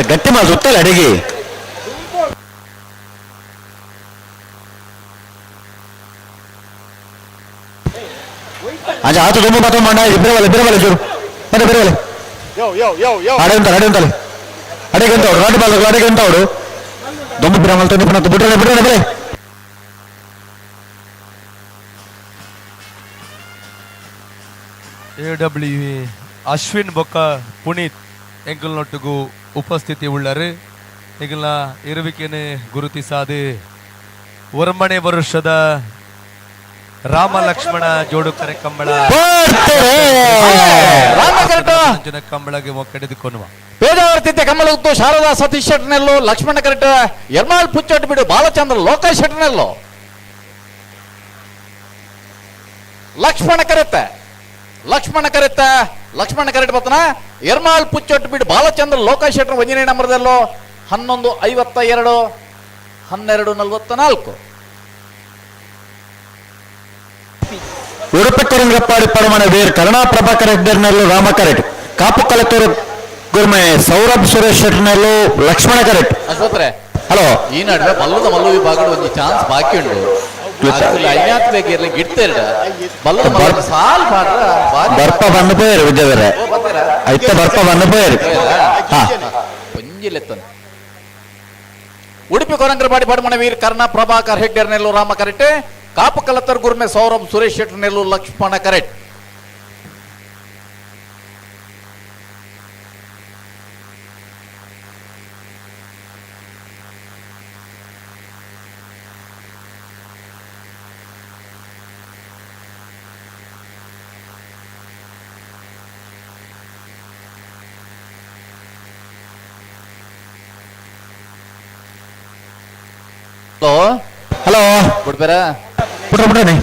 ಗಟ್ಟಿ ಮಾಡಿ ಸುತ್ತಲ್ಲ ಅಡಿಗೆ. ಅಜ್ಜ ಆತ ತುಂಬ ಮಾತ್ರ ಮಾಡ ಇಬ್ಬರವಲ್ಲ ಇಬ್ಬರವಲ್ಲ ಜೋರು ಮತ್ತೆ ಬೇರೆ ಅಡೆ ఉంటారు ಅಡೆ ఉంటారు ಅಡೆಗೆ ಅಂತ ಅವಡು ರಾಡಿ ಬಾಲ್ ಅಡೆಗೆ ಅಂತ ಅವಡು ದೊಂಬು ಬಿರಾಮಲ್ ತಂದು ಪುನಃ ಬಿಟ್ರೆ ಬಿಟ್ರೆ ಬೇರೆ. ಎ ಡಬ್ಲ್ಯೂ ಅಶ್ವಿನ್ ಬೊಕ್ಕ ಪುನೀತ್ ಎಂಕಲ್ನೊಟ್ಟುಗು ಉಪಸ್ಥಿತಿ ಉಳ್ಳರು. ಎಂಕಲ್ನ ಇರುವಿಕೆನೆ ಗುರುತಿಸಾದೆ ಒರ್ಮನೆ ವರುಷದ ರಾಮ ಲಕ್ಷ್ಮಣ ಜೋಡುಕರೆ ಕಂಬಳ ಕಂಬಳಗೆ ಮೊಕ್ಕಡೆದುಕೊನುವ ಪೇಜಾವರ್ತಿದ್ದೆ ಕಮ್ಮಲಗುತ್ತು ಶಾರದಾ ಸತೀಶ್ ಶೆಟ್ಟರ್ನೆಲ್ಲು ಲಕ್ಷ್ಮಣ ಕರೆಟ್ ಎರ್ಮಾಳ್ ಪುಚ್ಚೊಟ್ಟು ಬಿಡು ಬಾಲಚಂದ್ರ ಲೋಕೇಶ್ ಶೆಟ್ಟರ್ನೆಲ್ಲು ಲಕ್ಷ್ಮಣ ಕರೆತ್ತ ಲಕ್ಷ್ಮಣ ಕರೆತ್ತ ಲಕ್ಷ್ಮಣ ಕರೆಟ್ ಬತ್ತನ ಎರ್ಮಾಳ್ ಪುಚ್ಚೊಟ್ಟು ಬಿಡು ಬಾಲಚಂದ್ರ ಲೋಕೇಶ್ ಶೆಟ್ಟರ್ ಒಂಜನೇ ನಂಬರ್ದಲ್ಲೋ 11:52 12:44. ಉಡುಪಿ ಕೊರಂಗಪ್ಪಾಡಿ ಪರಮಣ ವೀರ್ ಕರುಣಾ ಪ್ರಭಾಕರ್ ಹೆಗ್ಡೆರ್ನಲ್ಲೂ ರಾಮ ಕರೆಟ್, ಕಾಪು ಕಲತೂರು ಗುರ್ಮೆ ಸೌರಭ್ ಸುರೇಶ್ ಶೆಟ್ಟರ್ನಲ್ಲೂ ಲಕ್ಷ್ಮಣ ಕರೆಟ್. ಅಶ್ವತ್ರೆ ಹಲೋ, ಈ ನಡುವೆ ಬಲ್ಲದ ಮಲ್ಲು ವಿಭಾಗದ ಒಂದು ಚಾನ್ಸ್ ಬಾಕಿ ಉಂಟು. ಬರ್ಪ ಬಂದು ಪೋಯರು ವಿದ್ಯಾವರೆ ಐತ ಬರ್ಪ ಬಂದು ಪೋಯರು. ಉಡುಪಿ ಕೊರಂಗರಪಾಡಿ ಪಡಮಣ ವೀರ್ ಕರ್ಣ ಪ್ರಭಾಕರ್ ಹೆಗ್ಡೆರ್ ನೆಲ್ಲು ರಾಮ ಕರೆಟ್, ಕಾಪು ಕಲತರ್ ಗುರ್ಮೆ ಸೌರಭ್ ಸುರೇಶ್ ಶೆಟ್ಟರ್ ನೆಲ್ಲು ಲಕ್ಷ್ಮಣ ಕರೆಟ್. ಹಲೋ ಹಲೋ, ಕೊಡ್ಬೇರ ಪುಟ್ರ ಪುಟ್ಟಣಿ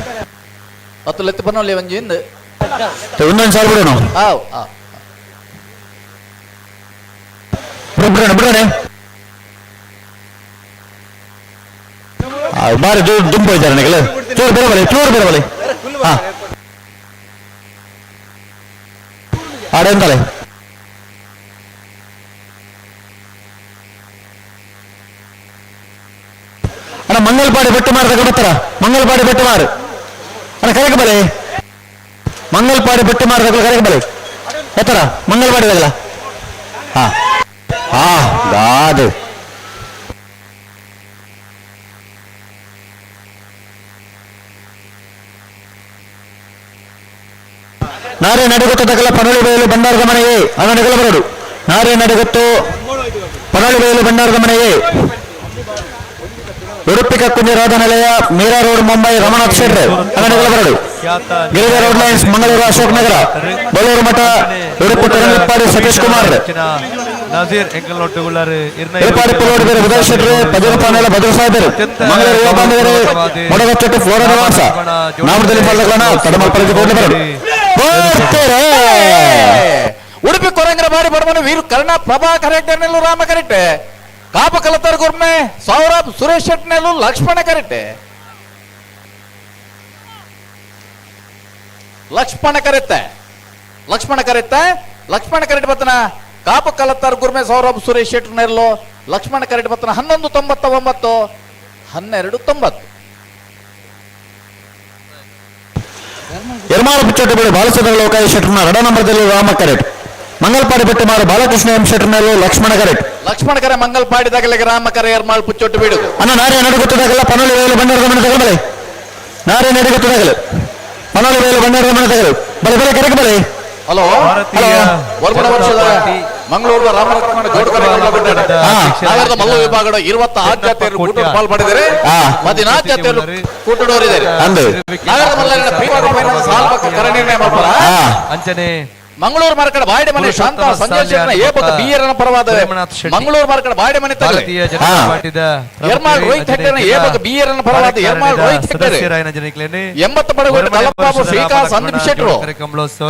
ಹತ್ತು ಲೆತ್ತ ಬನ್ನೋಲಿ ಒಂಜಿ ಇಂದು ಇನ್ನೊಂದು ಸಾಲ ಬಿಡೋಣ. ಹಾವ್ ಆ ಬಿಡೋಣ ಬಿಡೋಣ. ಬಾರಿ ದುಂಬು ಇದ್ದಾರೆ ನನಗೆ. ಚೂರು ಬೇರೆ ಚೂರು ಬೇರೆ ಬಲೆ. ಹಾ ಆಡೆಂತಲೆ ಅಣ್ಣ ಮಂಗಲ್ಪಾಡಿ ಬೆಟ್ಟು ಮಾರು ತಗೊಂಡ್ಬರ್ತಾರ. ಮಂಗಲ್ಪಾಡಿ ಬೆಟ್ಟು ಮಾರು ಅಣ್ಣ ಕರೆಗೆ ಬಲೆ. ಮಂಗಲ್ಪಾಡಿ ಬೆಟ್ಟು ಮಾರು ತಗೊಳ್ಳಿ ಕರೆಗೆ ಬಲೆ. ಎತ್ತರ ಮಂಗಲ್ಪಾಡಿ ತಗಲ. ಹಾ ಹಾ ದಾದು ನಾರೇ ನಡುಗುತ್ತ ತಗಲ ಪನೋಳಿ ಬಯಲು ಭಂಡಾರದ ಮನೆಗೆ ಅಣ್ಣ ನಗಲ ಬರಡು. ನಾರೇ ನಡುಗುತ್ತು ಪನೋಳಿ ಬಯಲು ಭಂಡಾರದ ಮನೆಗೆ. ಉಡುಪಿ ಕಕ್ಕುಂಜಿ ರಾಧನಿಲಯ ಮೀರಾ ರೋಡ್ ಮುಂಬೈ ರಮನಾಥ್ ಶೆಟ್ರ್ ಅಣ್ಣ ಬರಡು. ಗಿರಿಜಾ ರೋಡ್ ಲೈನ್ಸ್ ಮಂಗಳೂರು ಅಶೋಕ್ ನಗರ ಬಳ್ಳೂರು ಮಠ ಉಡುಪಿ ಕರಂಗಪ್ಪಾಡಿ ಸತೀಶ್ ಕುಮಾರ್. ನಜೀರ್ ಎಂಕಲ್ನೊಟ್ಟುಗುಳ್ಳಾರು ಎಳಪಾಡಿ ಪುಲೋಡಿ ಬೇರೆ ಉದಯ್ ಶೆಟ್ರ್ ಪಜರಪಾನೆಲ್ಲ ಭದ್ರ ಸಾಹೇಬರು ಮಂಗಳೂರು ಯುವ ಬಾಂಧವರು ಮೊಡಗಚ್ಚೊಟ್ಟು ಫ್ಲೋರಾ ನಿವಾಸ ನಾಮದಲ್ಲಿ ಪಲ್ಲಗಳನ್ನ ತಡಮಲ್ ಪರಿಧಿ ಕೊಡ್ಲಿ ಬರಡು. ಉಡುಪಿ ಕೊರಂಗರ ಬಾರಿ ಬಡವನ ವೀರ್ ಕರ್ಣ ಪ್ರಭಾಕರ್ ಹೆಗ್ಡೆನೆಲ್ಲು ರಾಮ ಕರೆಕ್ಟ್, ಕಾಪು ಕಲತರ್ ಗುರ್ಮೆ ಸೌರಭ್ ಸುರೇಶ್ ಶೆಟ್ಟನೆಲ್ಲು ಲಕ್ಷ್ಮಣ ಕರೆಕ್ಟ್. ಲಕ್ಷ್ಮಣ ಕರೆತ್ತೆ ಲಕ್ಷ್ಮಣ ಕರೆತ್ತೆ ಲಕ್ಷ್ಮಣ ಕರೆಕ್ಟ್ ಬತ್ತನ ಕಾಪು ಕಲತರ್ ಗುರ್ಮೆ ಸೌರಭ್ ಸುರೇಶ್ ಶೆಟ್ಟನೆಲ್ಲು ಲಕ್ಷ್ಮಣ ಕರೆಕ್ಟ್ ಬತ್ತನ 11:99 12:90. ಎರ್ಮಾಳು ಪುಚ್ಚೊಟ್ಟು ಬಿಡು ಬಾಲಚಂದ್ರ ಲೋಕಾಯ ಶೆಟ್ಟರ್ನ ರಡ ನಂಬರ್ದಲ್ಲಿ ರಾಮ ಕರೆಕ್ಟ್. ಮಂಗಲ್ಪಾಡಿ ಬೆಟ್ಟು ಮಾರು ಬಾಲಕೃಷ್ಣ ಎಂ ಶೆಟ್ಟರ್ನಲ್ಲೂ ಲಕ್ಷ್ಮಣ ಕರೆಕ್ಟ್. ಲಕ್ಷ್ಮಣ ಕರೆ ಮಂಗಲ್ಪಾಡಿ ತಗಲಿಗೆ ರಾಮ ಕರೆ ಎರ್ಮಾಳ್ ಪುಚ್ಚೊಟ್ಟು ಬಿಡು. ಅಣ್ಣ ನಾರೇ ನಡುಗುತ್ತದಾಗಲ್ಲ ಪನೋಳಿ ವೇಲು ಭಂಡಾರದ ಮನೆ ತಗಬಲೆ. ನಾರೇ ನಡುಗುತ್ತದಾಗಲು ಪನೋಳಿ ವೇಲು ಭಂಡಾರದ ಮನೆ ತಗಲು ಬಲೆ ಬಲೆ ಕರೆಗೆ ಬಲೆ. ಹಲೋ ವರ್ಮಣ ವರ್ಷದ ಮಂಗಳೂರದ ರಾಮಲಕ್ಷ್ಮಣ ಜೋಡುಕರೆ ನಗರದ ಮಲ್ಲು ವಿಭಾಗದ 26 ಜಾತಿಯರು ಕೂಟದ ಪಾಲ್ ಪಡೆದರೆ 14 ಜಾತಿಯರು ಕೂಟದವರಿದ್ದಾರೆ. ನಗರದ ಮಲ್ಲರ ಕರೆ ನಿರ್ಣಯ ಮಾಡ್ತಾರ. ಅಂಚನೆ ಮಂಗಳೂರು ಮಾರ್ಕಡ ಬಾಯ್ಡೆ ಮನೆ ಶಾಂತ ಸಂಜಯ್ ಶೆಟ್ಟರ್ನ ಎ ಬೊಕ್ಕ ಬಿ ಎರ್ ಪರವಾದ ಮಂಗಳೂರು ಮಾರ್ಕಡ ಬಾಯ್ಡೆ ಮನೆ ತಗಲೆ. ಎರ್ಮಾಳ್ ರೋಹಿತ್ ಹೆಗ್ಡೆನ ಎ ಬೊಕ್ಕ ಬಿ ಎರ್ ಪರವಾದ ಎರ್ಮಾಳ್ ರೋಹಿತ್ ಹೆಗ್ಡೆ 80 ಪಡಗೋಟ ಕಲ್ಲಪ್ಪಾಬು ಶ್ರೀಕಾಂತ್ ಸಂದೀಪ್ ಶೆಟ್ಟರು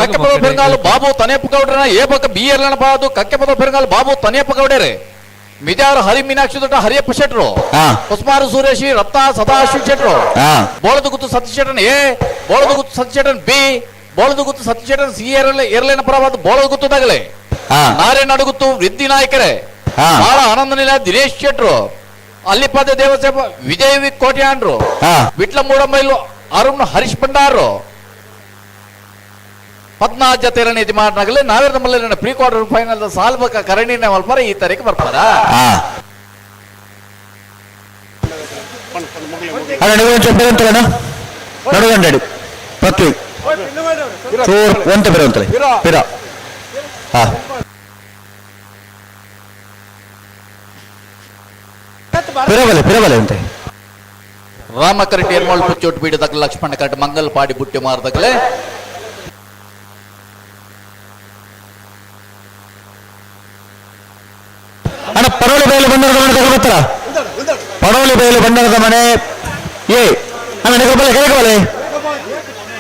ಕಕ್ಕೆಪದ ಪೆರಂಗಾಲು ಬಾಬು ತನೇಪ ಗೌಡ್ರನ ಎ ಬೊಕ್ಕ ಬಿ ಎರ್ ಪರವಾದ ಕಕ್ಕೆಪದ ಪೆರಂಗಾಲು ಬಾಬು ತನೇಪ ಗೌಡರೆ ಮಿಜಾರು ಹರಿ ಮೀನಾಕ್ಷಿ ದೊಡ್ಡ ಹರಿಯಪ್ಪ ಶೆಟ್ಟರು ಕುಸ್ಮಾರು ಸುರೇಶಿ ರತ್ನ ಸದಾಶಿವ ಶೆಟ್ಟರು ಬೋಳದಗುತ್ತು ಸತೀಶ್ ಶೆಟ್ಟರ್ನ ಎ ಬೋಳದಗುತ್ತು ಸತೀಶ್ ಶೆಟ್ಟರ್ನ B Boladaguttu Satish Shettar C airline ಪರವಾದ ಬೋಳದಗುತ್ತು ತಗಲೆ. ನಾರಾಯಣ ನಡುಗುತ್ತು ವೃದ್ಧಿ ನಾಯಕರೇ ಬಹಳ ಆನಂದ ನಿಲಯ ದಿನೇಶ್ ಶೆಟ್ರು ಅಲ್ಲಿಪಾದ ದೇವಸೇಪ ವಿಜಯ್ ವಿ ಕೋಟ್ಯಾಂಡ್ರು ವಿಟ್ಲ ಮೂಡಮೈಲು ಅರುಣ್ ಹರೀಶ್ ಭಂಡಾರು 14 ಜತೆರಣ ಯಜಮಾನರಾಗಲಿ ನಾವೇ ನಮ್ಮಲ್ಲಿ ಪ್ರೀ ಕ್ವಾರ್ಟರ್ ಫೈನಲ್ ಸಾಲ್ಬಕ ಕರಣಿನ ಮಲ್ಪರ ಈ ತಾರೀಕು ಬರ್ತಾರ. ನಡುಗಂಟೆ ಪೃಥ್ವಿ. ಚೂರ್ ಒಂತೆ ಪಿರ ಒಂತಲೆ ಪಿರ ಹಾ ಪಿರಬಲೆ ಪಿರಬಲೆ ಅಂತೆ ರಾಮ ಕರೆಟ್ ಎರ್ಮಾಳ್ ಪುಚ್ಚೋಟ್ ಬೀಡದಕ್ಕೆ ಲಕ್ಷ್ಮಣ ಕರೆಟ್ ಮಂಗಲ್ ಪಾಡಿ ಬುಟ್ಟಿ ಮಾರದಕ್ಕಲೆ ಅಣ್ಣ ಪಡೋಳಿ ಬಯಲು ಬಂಡಾರದ ಮನೆ ತಗೊಳ್ತಾರ ಪಡೋಳಿ ಬಯಲು ಬಂಡಾರದ ಮನೆ ಏ ಅಣ್ಣ ನಿಗಬಲೆ ಕರೆಗಬಲೆ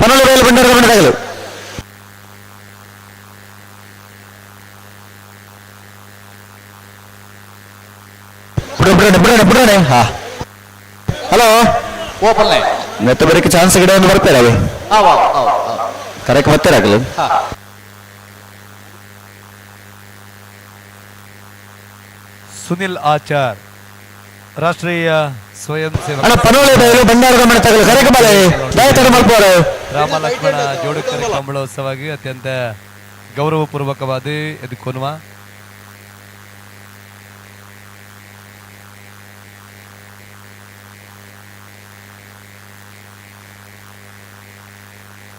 ಪಡೋಳಿ ಬಯಲು ಬಂಡಾರದ ಮನೆ ತಗಲು ಬಿಡು ಬಿಡೋಣ ಬಿಡೋಣ ಬಿಡೋಣ ಹಾ ಹಲೋ ಓಪನ್ಲೆ ಮತ್ತೆ ಬರೀಕ್ಕೆ ಚಾನ್ಸ್ ಗಿಡ ಒಂದು ಬರ್ತಾರೆ ಅವೇ ಕರೆಕ್ಟ್ ಬರ್ತಾರೆ ಆಗಲು ಸುನಿಲ್ ಆಚಾರ್ ರಾಷ್ಟ್ರೀಯ ಸ್ವಯಂ ಸೇವಕ ಅಣ್ಣ ಪನೋಳಿ ಬಯಲು ಬಂಡಾರದ ಮನೆ ತಗಲು ಕರೆಕ್ ಬಲೆ ದಯತಡ ಮಲ್ಪೋರೆ ರಾಮ ಲಕ್ಷ್ಮಣ ಜೋಡುಕರೆ ಕಂಬಳೋತ್ಸವವಾಗಿ ಅತ್ಯಂತ ಗೌರವಪೂರ್ವಕವಾದ ಎದುಕೊನುವ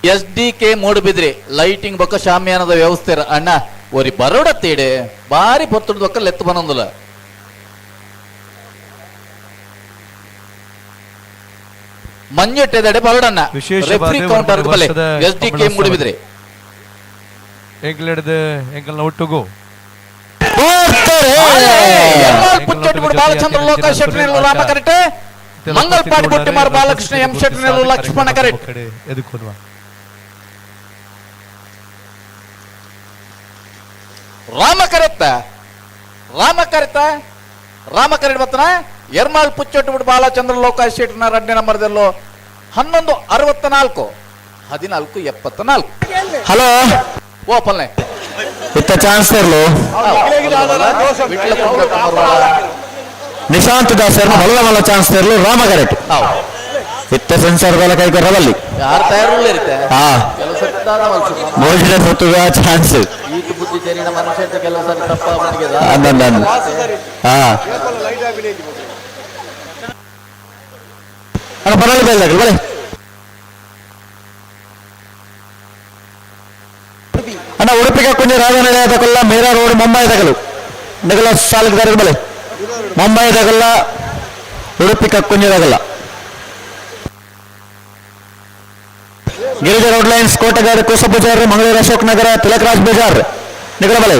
S D K Moodbidri lighting ಬೊಕ್ಕ ಶಾಮಿಯಾನದ ವ್ಯವಸ್ಥೆ ಅಣ್ಣ ಒರಿ ಬರೋಡ ತೀಡೆ ಬಾರಿ ಪೊತ್ತುಡು ಬೊಕ್ಕ ಲೆತ್ತು ಬನೊಂದುಲ ಮಂಜೆಟ್ಟೆದಡೆ ಬರೋಡಣ್ಣ ವಿಶೇಷವಾದ ರೆಫ್ರಿ ಕೌಂಟರ್ ಒಂದು ಬಲೆ ವರ್ಷದ ಎಸ್ ಡಿ ಕೆ ಕಂಬಳೋತ್ಸವ. ಮೂಡುಬಿದ್ರಿ ಎಂಗ್ಲೆಡ್ದ ಎಂಕಲ್ನ ಒಟ್ಟುಗು ಬಾಲಚಂದ್ರ ಲೋಕ ಶೆಟ್ಟನೆಲ್ಲ ರಾಮ ಕರೆಕ್ಟ್ ಮಂಗಲ್ಪಾಡಿ ಬುಟ್ಟಿಮಾರ್ ಬಾಲಕೃಷ್ಣ ಎಂ ಶೆಟ್ಟನೆಲ್ಲ ಲಕ್ಷ್ಮಣ ಕರೆಕ್ಟ್ ಎದುಕೊನುವ ರಾಮ ಕರೆತ್ತ ರಾಮ ಕರೆತ ರಾಮ ಕರೆಟ್ ಬತ್ತನ ಎರ್ಮಾಳ್ ಪುಚ್ಚೊಟ್ಟು ಬಿಡು ಬಾಲಚಂದ್ರ ಲೋಕ ಶೆಟ್ಟನ ರಡ್ನೇ ನಂಬರ್ದಲ್ಲೋ 11:64 14:74 ಹಲೋ ಓಪನ್ಲೆ ಇತ್ತ ಚಾನ್ಸ್ ಇರ್ಲು ನಿಶಾಂತ್ ದಾಸ್ ಮಲ್ಲ ಮಲ್ಲ ಚಾನ್ಸ್ ಇರ್ಲು ರಾಮ ಕರೆಕ್ಟ್ ಇತ್ತ ಸೆನ್ಸರ್ ಬೇಲೆ ಕೈ ರವಲ್ಲಿ ಯಾರು ತಯಾರುಳ್ಳ ಇರುತ್ತೆ ಹಾ ಕೆಲವು ಸರಿ ದಾನ ಮಲ್ಸುದು. ಮೋಜಿನ ಸತ್ತುಗ ಚಾನ್ಸ್ ಈತ ಬುದ್ಧಿ ತೆರಿನ ಮನುಷ್ಯ ಅಂತ ಕೆಲವು ಸರಿ ತಪ್ಪ ಅವನಿಗೆ ಅಂದ ಹಾ ಅಣ್ಣ ಪರವಾಗಿಲ್ಲ ಬೈಲ್ ಬಲೆ ಅಣ್ಣ ಉಡುಪಿಗೆ ಕೊಂಜ ರಾಜನಿಲಯ ತಗೊಲ್ಲ ಮೀರಾ ರೋಡ್ ಮುಂಬೈ ತಗಲು ನಿಗಲ ಸಾಲುದಾರ ಬಲೆ ಮುಂಬೈ ತಗಲ್ಲ ಉಡುಪಿ ಕಕ್ಕುಂಜ ತಗಲ್ಲ ಗಿರಿಜಾ ರೋಡ್ ಲೈನ್ಸ್ ಕೋಟಗಾಡು ಕೂಸ ಬಜಾರ್ ಮಂಗಳೂರು ಅಶೋಕ್ ನಗರ ತಿಲಕರಾಜ್ ಬಜಾರ್ ನಿಗಲ ಬಲೆ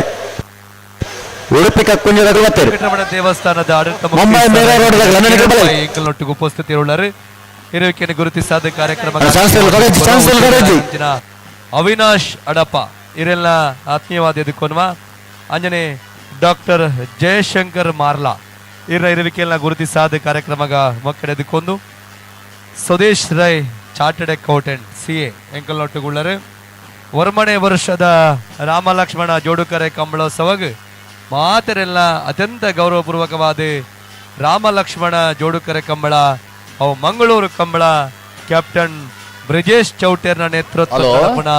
ಉಡುಪಿ ಕಕ್ಕುಂಜ ತಗಲು ಬತ್ತೀರಿ ವೆಂಕಟರಮಣ ದೇವಸ್ಥಾನದ ಆಡಳಿತ ಮುಂಬೈ ಮೇರಾ ರೋಡ್ ದಾಗ ಲಂಡನ್ ಬಲೆ. ಎಂಕಲ್ನೊಟ್ಟಿಗೆ ಉಪಸ್ಥಿತಿಯುಳ್ಳರು ಇರುವಿಕೆಯನ್ನು ಗುರುತಿಸಾದ ಕಾರ್ಯಕ್ರಮ ಚಾನ್ಸ್ ಇಲ್ಲ, ಕರೆಜ್, ಚಾನ್ಸ್ ಇಲ್ಲ, ಕರೆಜ್. ಅವಿನಾಶ್ ಅಡಪ ಇವರೆಲ್ಲ ಆತ್ಮೀಯವಾದ ಎದುಕೊನ್ವ ಅಂಜನೆ ಡಾಕ್ಟರ್ ಜಯಶಂಕರ್ ಮಾರ್ಲಾ ಇವರ ಇರುವಿಕೆಯನ್ನ ಗುರುತಿಸಾದ ಕಾರ್ಯಕ್ರಮಗ ಮಕ್ಕಳ ಎದುಕೊಂದು Swadesh Rai chartered accountant C A ಎಂಕಲ್ನೊಟ್ಟುಗುಳ್ಳರು ವರ್ಮಣೆ ವರ್ಷದ ರಾಮ ಲಕ್ಷ್ಮಣ ಜೋಡುಕರೆ ಕಂಬಳೋತ್ಸವಗ್ ಮಾತರೆಲ್ಲ ಅತ್ಯಂತ ಗೌರವಪೂರ್ವಕವಾದ ರಾಮ ಲಕ್ಷ್ಮಣ ಜೋಡುಕರೆ ಕಂಬಳ ಅವು ಮಂಗಳೂರು ಕಂಬಳ ಕ್ಯಾಪ್ಟನ್ ಬ್ರಿಜೇಶ್ ಚೌಟೇರ್ನ ನೇತೃತ್ವ ಹಲೋ.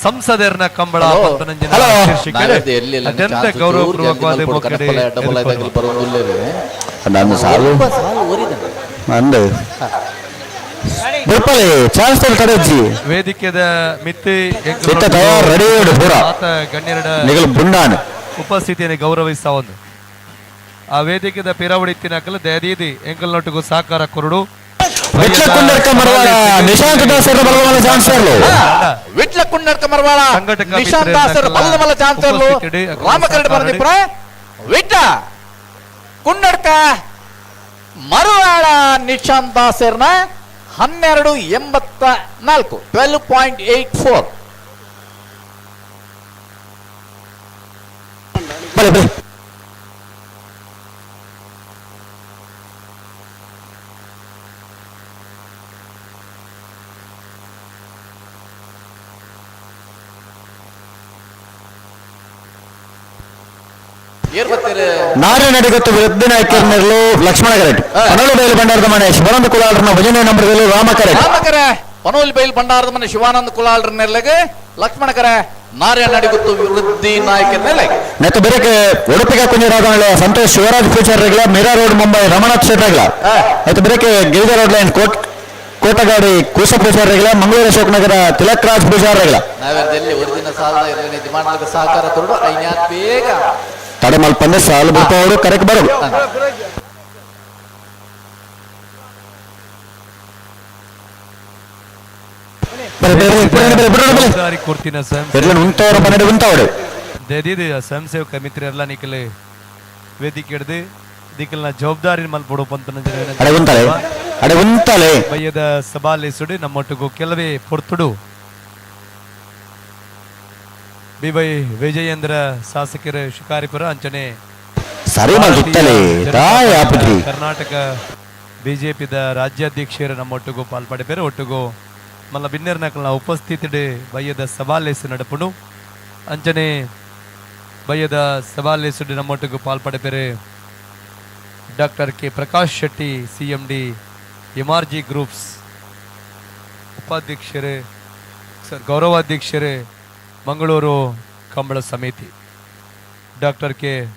ಸಂಸದರ್ನ ಕಂಬಳ ಹಲೋ. ಪಂಪನಂಜನ ಹಲೋ. ಶೀರ್ಷಿಕೆ ನಾಗರ್ದು ಎಲ್ಲಿ ಇಲ್ಲ, ಅತ್ಯಂತ ಚಾನ್ಸ್ ಚೂರು ಗೌರವಪೂರ್ವಕವಾದ ಜಲ್ದಿ ಮಲ್ಕೊಡು, ಮೊಕ್ಕಡೆ ಕನಪಲ ಎಡ್ಡಬಲ ಇದಾಗಲಿ ಬರೋದಿಲ್ಲ ನಾನು ಸಾಲು ಒಬ್ಬ ಸಾಲು ಓರಿದ ಅಂದು ಬಿಡ್ಪಲೆ ಚಾನ್ಸ್ ತಡೆಜ್ಜಿ ವೇದಿಕೆದ ಮಿತ್ತಿ ಇತ್ತ ತಯಾರು ರೆಡಿ ಇಡು ಪೂರ ಆತ ಗಣ್ಯರ ನಿಗಲು ಬುಂಡಾನ್ ಉಪಸ್ಥಿತಿಯನ್ನು ಗೌರವಿಸ್ತಾ ಒಂದು ಆ ವೇದಿಕೆದ ಪಿರಾವಡಿ ತಿನ್ನಕಲು ದಯದೀದಿ ಎಂಕಲ್ನೊಟ್ಟಿಗೂ ಸಹಕಾರ ಕೊರಡು ವಿಟ್ಲ ಕುಂಡರ್ಕ ಮರವಾಳ ನಿಶಾಂತ್ ದಾಸರ ಬಲವಲ ಚಾನ್ಸ್ ಇರ್ಲು ವಿಟ್ಲ ಕುಂಡರ್ಕ ಮರವಾಳ ಸಂಘಟಕ ನಿಶಾಂತ್ ಮಿತ್ರರ ದಾಸರ ಬಲದ ಚಾನ್ಸ್ ಇರ್ಲು ಉಪಸ್ಥಿತಿಡಿ ಅಕ್ರಮ ರಾಮ ಕರಡ್ ಸಹಕಾರ ಬರದಿಪ್ರ ವಿಟ್ಲ ಕುಂಡಡ್ಕ ಮರವಾಳ ನಿಶಾಂತ್ ದಾಸರ್ನ 12.84 12.84 ಬಲೆ ಬಲೆ ಏರ್ ಬರ್ತೀರಿ ನಾರೇ ನಡಿಗೊತ್ತು ವೃದ್ಧ ನಾಯಕರ್ನೆರ್ಲು ಲಕ್ಷ್ಮಣ ಕರೆಟ್ ಪನಲು ಬಯಲು ಭಂಡಾರದ ಮನೆ ಶಿವಾನಂದ ಕುಲಾಲ್ರನ ಭಜನೆ ನಂಬರ್ದಲ್ಲಿ ರಾಮ ಕರೆಟ್ ರಾಮಕರ ಪನೋಲ್ ಬೈಲ್ ಭಂಡಾರದ ಮನೆ ಶಿವಾನಂದ ಕುಲಾಲ್ರ ನೆಲೆಗೆ ಲಕ್ಷ್ಮಣಕರ ನಾರಾಯಣ ಅಡಿಗುತ್ತು ವೃದ್ಧಿ ನಾಯಕರ ನೆಲೆಗೆ ನೆತ್ತ ಬೇರೆ ಉಡುಪಿಗೆ ಕುಂಜರಾದ ಸಂತೋಷ್ ಶಿವರಾಜ್ ಫ್ಯೂಚರ್ ರೆಗ್ಲ ಮೀರಾ ರೋಡ್ ಮುಂಬೈ ರಮಣಾಥ್ ಶೆಟ್ ರೆಗ್ಲ ಆಯ್ತು ಬೇರೆ ಗಿರಿಜಾ ರೋಡ್ ಲೈನ್ ಕೋಟ್ ಕೋಟಗಾಡಿ ಕೂಸ ಪೂಜಾರಿಗಳ ಮಂಗಳೂರು ಅಶೋಕ್ ನಗರ ತಿಲಕ್ ರಾಜ್ ಪೂಜಾರಿಗಳ ಸಹಕಾರ ಕೊರಡು ಬೇಗ ತಡೆಮಲ್ಪಂದೆ ಸಾಲು ಬಿಡ್ತಾವರು ಕರೆಕ್ಟ್ ಬರು ಸ್ವಯಂ ಸೇವಕ ಮಿತ್ರರೆಲ್ಲ ನಿಖಲೆ ವೇದಿಕೆ ಹಿಡಿದು ದಿಕ್ಕಲ್ನ ಜವಾಬ್ದಾರಿ ಮಲ್ಪೊಡು ಪಂತನ ಬಯ್ಯದ ಸಭಾಲೇಸುಡು ನಮ್ಮೊಟ್ಟಿಗೂ ಕೆಲವೇ ಪೊರ್ತುಡು ಬಿ ವೈ ವಿಜಯೇಂದ್ರ ಶಾಸಕರ ಶಿಕಾರಿಪುರ ಅಂಚನೆ ಕರ್ನಾಟಕ ಬಿಜೆಪಿದ ರಾಜ್ಯಾಧ್ಯಕ್ಷರ ನಮ್ಮೊಟ್ಟಿಗೂ ಪಾಲ್ಪಡೆಪೇರು ಒಟ್ಟಿಗೂ ಮಲ್ಲ ಬಿನ್ನೆರ್ನಕಲ್ನ ಉಪಸ್ಥಿತಿಡು ಬಯ್ಯದ ಸಭಾಲೇಸು ನಡಪುಡು ಅಂಚನೆ ಬಯ್ಯದ ಸಭಾಲೇಸುಡು ನಮ್ಮೊಟ್ಟಿಗೂ ಪಾಲ್ಪಡೆಪೇರು doctor K Prakash Shetty CMD MRG groups ಉಪಾಧ್ಯಕ್ಷರೇ sir ಗೌರವಾಧ್ಯಕ್ಷರೇ Mangaluru Kambala ಸಮಿತಿ doctor K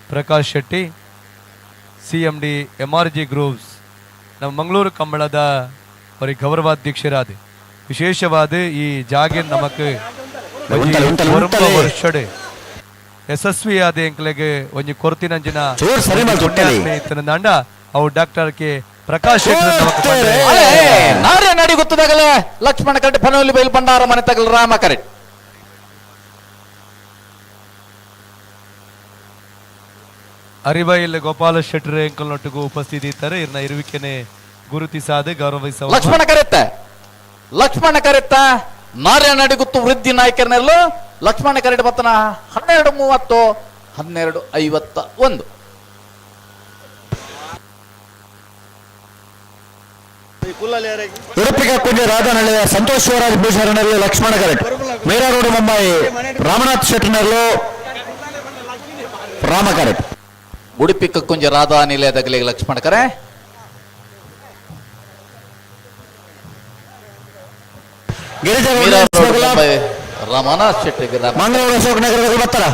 Prakash Shetty CMD MRG groups ನಮ್ಮ ಮಂಗಳೂರು ಕಂಬಳದ ಅವರಿಗೆ ಗೌರವಾಧ್ಯಕ್ಷರಾದ ವಿಶೇಷವಾದ ಈ ಜಾಗೆ ನಮಕ್ ವರ್ಷಡೆ ಯಶಸ್ವಿಯಾದ ಎಂಕ್ಲೆಗ್ ಒಂಜಿ ಕೊರತಿನಂಚಿನ ದಂಡ ಅವು ಡಾಕ್ಟರ್ ಕೆ ಪ್ರಕಾಶ್ ನಾರೇ ನಡಿ ಗೊತ್ತದಾಗಲೇ ಲಕ್ಷ್ಮಣ ಕರೆಕ್ಟ್ ಪನೋಲಿ ಬೈಲ್ ಭಂಡಾರ ಮನೆ ತಗಲ್ ರಾಮ ಕರೆಕ್ಟ್ ಅರಿಬೈಲ್ ಗೋಪಾಲ ಶೆಟ್ಟರ್ ಎಂಕಲ್ನೊಟ್ಟಿಗೂ ಉಪಸ್ಥಿತಿ ಇರ್ತಾರೆ ಇರ್ನ ಇರುವಿಕೆನೆ ಗುರುತಿಸಾದ ಗೌರವಿಸ ಲಕ್ಷ್ಮಣ ಕರೆತ್ತ ಲಕ್ಷ್ಮಣ ಕರೆತ್ತ ನಾರ್ಯ ನಡಿಗುತ್ತು ವೃದ್ಧಿ ನಾಯಕರನ್ನೆಲ್ಲ ಲಕ್ಷ್ಮಣ ಕರೆಟ್ ಬತ್ತನ 12:30 12:51. ಉಡುಪಿಗೆ ಕುಂಜೆ ರಾಧಾನಹಳ್ಳಿಯ ಸಂತೋಷ್ ಶಿವರಾಜ್ ಭೂಷಣರಲ್ಲಿ ಲಕ್ಷ್ಮಣ ಕರೆಟ್ ಮೀರಾ ರೋಡ್ ಮುಂಬೈ ರಾಮನಾಥ್ ಶೆಟ್ಟರ್ನಲ್ಲೂ ರಾಮ ಕರೆಟ್ ಉಡುಪಿ ಕಕ್ಕುಂಜ ರಾಧಾ ನಿಲಯದಗಲಿಗೆ ಲಕ್ಷ್ಮಣ ಕರೆ ರಮನಾಥ್ ಶೆಟ್ಟಿ ಮಂಗಳೂರು ಅಶೋಕ್ ನಗರದಲ್ಲಿ ಬರ್ತಾರ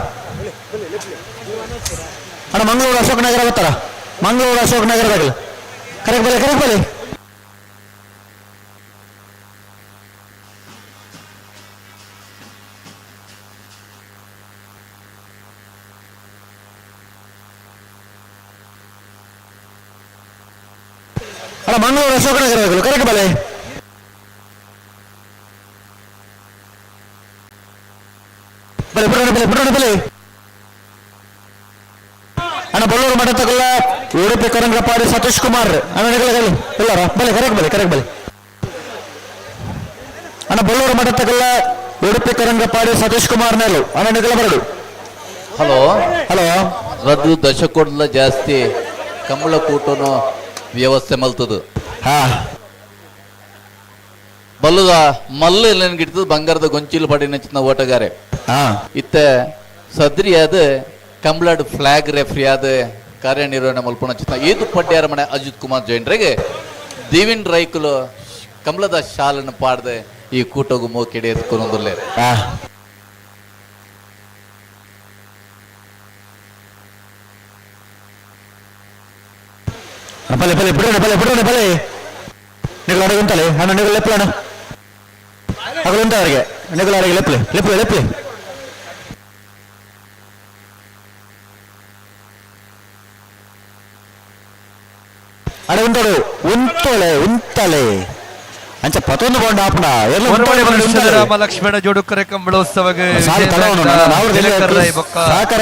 ಅಣ್ಣ ಮಂಗಳೂರು ಅಶೋಕ್ ನಗರ ಬರ್ತಾರ ಮಂಗಳೂರು ಅಶೋಕ್ ನಗರದಾಗ ಕರೆಕ್ಟ್ ಬಲೆ ಕರೆಕ್ಟ್ ಬಲೆ ಅಣ್ಣ ಮಂಗಳೂರು ಅಶೋಕ ನಗರ ಕರೆಕ್ಟ್ ಬಲೆ ಬಲೆ ಬಿಡೋಣ ಬಲೆ ಬಿಡೋಣ ಬಲೆ ಅಣ್ಣ ಬಳ್ಳೂರು ಮಠ ತಗಲ್ಲ ಉಡುಪಿ ಕೊರಂಗ್ರಪಾಡಿ ಸತೀಶ್ ಕುಮಾರ್ ಅಣ್ಣ ನಿಗಲಗಲಿ ಇಲ್ಲಾರ ಬಲೆ ಕರೆಕ್ಟ್ ಬಲೆ ಕರೆಕ್ಟ್ ಬಲೆ ಅಣ್ಣ ಬಳ್ಳೂರು ಮಠ ತಗಲ್ಲ ಉಡುಪಿ ಕೊರಂಗ್ರಪಾಡಿ ಸತೀಶ್ ಕುಮಾರ್ ಮೇಲು ಅಣ್ಣ ನಿಗಲ ಬರಡು ಹಲೋ ಹಲೋ ರದ್ದು ದಶಕೋಡ್ಲ ಜಾಸ್ತಿ ಕಂಬಳ ಕೂಟನು ವ್ಯವಸ್ಥೆ ಮಲ್ತದು ಹಾ ಬಲ್ಲದ ಮಲ್ಲು ಎಲ್ಲ ಬಂಗಾರದ ಗೊಂಚಿಲು ಪಡಿ ನಚ್ಚಿನ ಓಟಗಾರೆ ಇತ್ತೆ ಸದ್ರಿಯಾದ ಕಂಬಳಡ್ ಫ್ಲಾಗ್ ರೆಫ್ರಿ ಆದ ಕಾರ್ಯನಿರ್ವಹಣೆ ಮಲ್ಪುಣ ಚಿತ್ತ ಏದು ಪಡ್ಯಾರ ಮನೆ ಅಜಿತ್ ಕುಮಾರ್ ಜೈನ್ರಿಗೆ ದೇವಿನ್ ರೈಕುಲು ಕಮಲದ ಶಾಲನ್ನು ಪಾಡದೆ ಈ ಕೂಟಗು ಮೋಕೆಡೆ ಎತ್ಕೊಂದುಲ್ಲೆ. ಬಲೆ ಬಲೆ ಬಿಡೋಣ ಬಲೆ ಬಿಡೋಣ ಬಲೆ ನಿಗಲ ಅಡಗುಂತಲೆ ಅಣ್ಣ ನಿಗಲ ಲೆಪ್ಪಲೆ ಅಣ್ಣ ಅಗಲುಂತ ಅವರಿಗೆ ನಿಗಲ ಅವರಿಗೆ ಲೆಪ್ಪಲೆ ಲೆಪ್ಪಲೆ ಲೆಪ್ಪಲೆ ಅಡೆ ಉಂಟಡು ಉಂತೋಳೆ ಉಂತಲೆ ಅಂಚ ಪತೊಂದು ಬೋಂಡ ಆಪುಂಡ ರಾಮ ಲಕ್ಷ್ಮಣ ಜೋಡುಕರೆ ಕಂಬಳೋತ್ಸವಗೆ ಸಹಕಾರ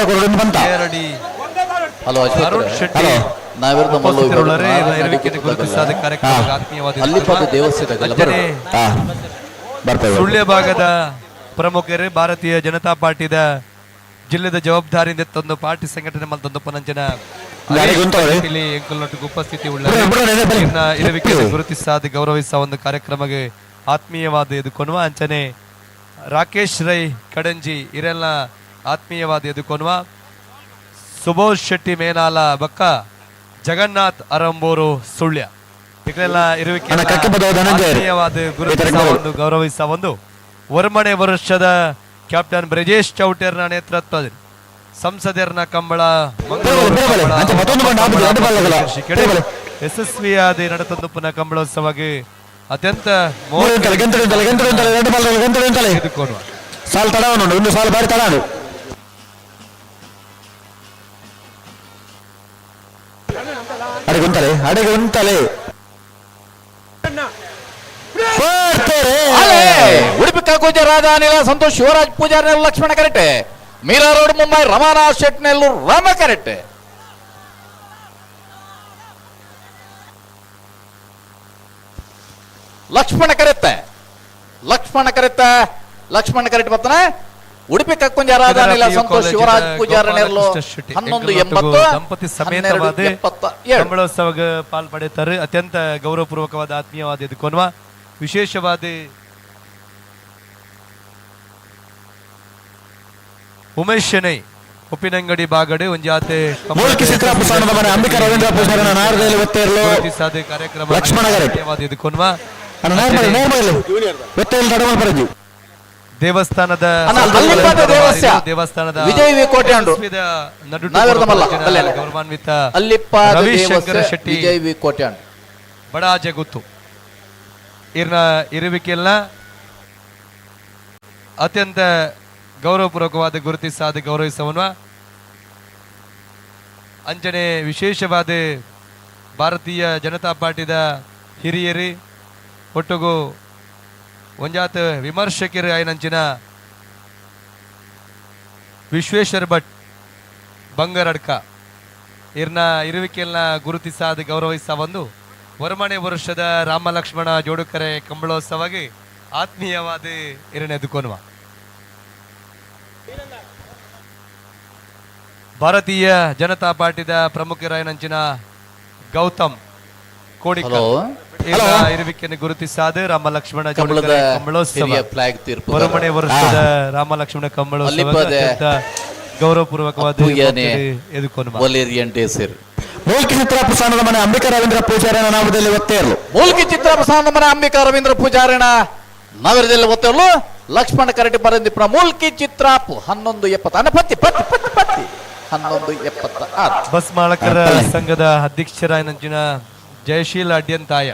ಕೊರಡು ಬಂತ ಹಲೋ ಅರುಣ್ ಶೆಟ್ಟಿ ನಾವಿರದ ಸುಳ್ಯ ಭಾಗದ ಪ್ರಮುಖರು ಭಾರತೀಯ ಜನತಾ ಪಾರ್ಟಿದ ಜಿಲ್ಲೆದ ಜವಾಬ್ದಾರಿಯಿಂದ ತಂದು ಪಾರ್ಟಿ ಸಂಘಟನೆ ಮಲ್ತೊಂದು ಪನಂಚನ ಉಪಸ್ಥಿತಿ ಉಳ್ಳ ಗುರುತಿಸಾದ ಗೌರವಿಸ ಒಂದು ಕಾರ್ಯಕ್ರಮಕ್ಕೆ ಆತ್ಮೀಯವಾದ ಎದುಕೊನುವ ಅಂಚನೆ ರಾಕೇಶ್ ರೈ ಕಡಂಜಿ ಇರೆಲ್ಲ ಆತ್ಮೀಯವಾದ ಎದುಕೊನುವ ಸುಬೋಧ್ ಶೆಟ್ಟಿ ಮೇನಾಲ ಬಕ್ಕ ಜಗನ್ನಾಥ್ ಅರಂಬೂರು ಸುಳ್ಯ ಇದೆಲ್ಲ ಇರುವಿಕೆ ಆತ್ಮೀಯವಾದ ಗುರುತಿಸ ಒಂದು ಗೌರವಿಸ ಒಂದು ವರ್ಮಣೆ ವರ್ಷದ ಕ್ಯಾಪ್ಟನ್ ಬ್ರಜೇಶ್ ಚೌಟೇರ್ನ ನೇತೃತ್ವದಲ್ಲಿ ಸಂಸದರ್ನ ಕಂಬಳ ಮಂಗಳೂರು ಯಶಸ್ವಿಯಾದ ನಡೆತಂದು ಪುನಃ ಕಂಬಳೋತ್ಸವಕ್ಕೆ ಅತ್ಯಂತ ಸಾಲು ತಡ ಒಂದು ಸಾಲು ಬಾರಿ ತಡ ಅಡಿಗೆ ಅಡಿಗೆ ಉಂಟಲೆ ಉಡುಪಿ ಕಾಕೋಜ ರಾಜಾ ಅನಿಲ ಸಂತೋಷ್ ಶಿವರಾಜ್ ಪೂಜಾರಿ ಲಕ್ಷ್ಮಣ ಕರೆಟೆ ಮೀರಾ ರೋಡ್ ಮುಂಬೈ ರಮಾನಾಥ್ ಶೆಟ್ ನೆಲ್ಲೂರು ರಾಮ ಕರೆಟೆ ಲಕ್ಷ್ಮಣ ಕರೆತ್ತೆ ಲಕ್ಷ್ಮಣ ಕರೆತ್ತ ಲಕ್ಷ್ಮಣ ಕರೆಟ್ ಬರ್ತನ ಉಡುಪಿ ಕಕ್ಕುಂಜ ರಾಜಾ ಅನಿಲ ಸಂತೋಷ್ ಶಿವರಾಜ್ ಪೂಜಾರಿ ನೆಲ್ಲು 1180 ದಂಪತಿ ಸಮೇತವಾದ ಕಂಬಳೋತ್ಸವ ಪಾಲ್ ಪಡೆಯುತ್ತಾರೆ. ಅತ್ಯಂತ ಗೌರವಪೂರ್ವಕವಾದ ಆತ್ಮೀಯವಾದ ಎದುಕೊನ್ವ ವಿಶೇಷವಾದ ಉಮೇಶ್ ಶೆಣೈ ಉಪ್ಪಿನಂಗಡಿ ಬಾಗಡೆ ಒಂಜಾತೆ ಕಾರ್ಯಕ್ರಮ ಎದುಕೊನ್ವ ದೇವಸ್ಥಾನದ ದೇವಸ್ಥಾನದ ಗೌರವಾನ್ವಿತ ರವಿಶಂಕರ ಶೆಟ್ಟಿ ಬಡಾಜೆ ಗುತ್ತು ಇರ್ನ ಇರುವಿಕೆಲ್ಲ ಅತ್ಯಂತ ಗೌರವಪೂರ್ವಕವಾದ ಗುರುತಿಸಾದ ಗೌರವಿಸವನ್ವ ಅಂಜನೆ ವಿಶೇಷವಾದ ಭಾರತೀಯ ಜನತಾ ಪಾರ್ಟಿದ ಹಿರಿಯರಿ ಒಟ್ಟುಗು ಒಂಜಾತ ವಿಮರ್ಶಕರು ಆಯ್ನಂಚಿನ ವಿಶ್ವೇಶ್ವರ ಭಟ್ ಬಂಗರಡ್ಕ ಇರ್ನ ಇರುವಿಕೆಯನ್ನ ಗುರುತಿಸಾದ ಗೌರವಿಸ ಒಂದು ವರಮಣೆ ವರ್ಷದ ರಾಮ ಲಕ್ಷ್ಮಣ ಜೋಡುಕರೆ ಕಂಬಳೋತ್ಸವವಾಗಿ ಆತ್ಮೀಯವಾದ ಇರನೆದುಕೊನುವ ಭಾರತೀಯ ಜನತಾ ಪಾರ್ಟಿದ ಪ್ರಮುಖರಾಯನಂಚಿನ ಗೌತಮ್ ಕೋಡಿಕಲ್ ಇರುವಿಕೆಯನ್ನು ಗುರುತಿಸಾದ ರಾಮ ಲಕ್ಷ್ಮಣ ಕಂಬಳೋತ್ಸವ ಹೊರಮನೆ ವರ್ಷದ ರಾಮ ಲಕ್ಷ್ಮಣ ಕಂಬಳೋತ್ಸವ ಅತ್ಯಂತ ಗೌರವಪೂರ್ವಕವಾದ ಮೂಲ್ಕಿ ಚಿತ್ರ ಪ್ರಸಾದದ ಮನೆ ಅಂಬಿಕಾ ರವೀಂದ್ರ ಪೂಜಾರನ ನಾಮದಲ್ಲಿ ಒತ್ತೇರ್ಲು. ಮೂಲ್ಕಿ ಚಿತ್ರ ಪ್ರಸಾದದ ಮನೆ ಅಂಬಿಕಾ ರವೀಂದ್ರ ಪೂಜಾರನ ನಗರದಲ್ಲಿ ಒತ್ತೇರ್ಲು. ಲಕ್ಷ್ಮಣ ಕರಟಿ ಪರಂದಿಪ್ರ ಮೂಲ್ಕಿ ಚಿತ್ರಾಪು 1170 ಪತ್ತಿ ಪತ್ತಿ ಪತ್ತಿ ಪತ್ತಿ 1176. ಬಸ್ ಮಾಲಕರ ಸಂಘದ ಅಧ್ಯಕ್ಷರಾಯನಂಚಿನ ಜಯಶೀಲ ಅಡ್ಯಂತಾಯ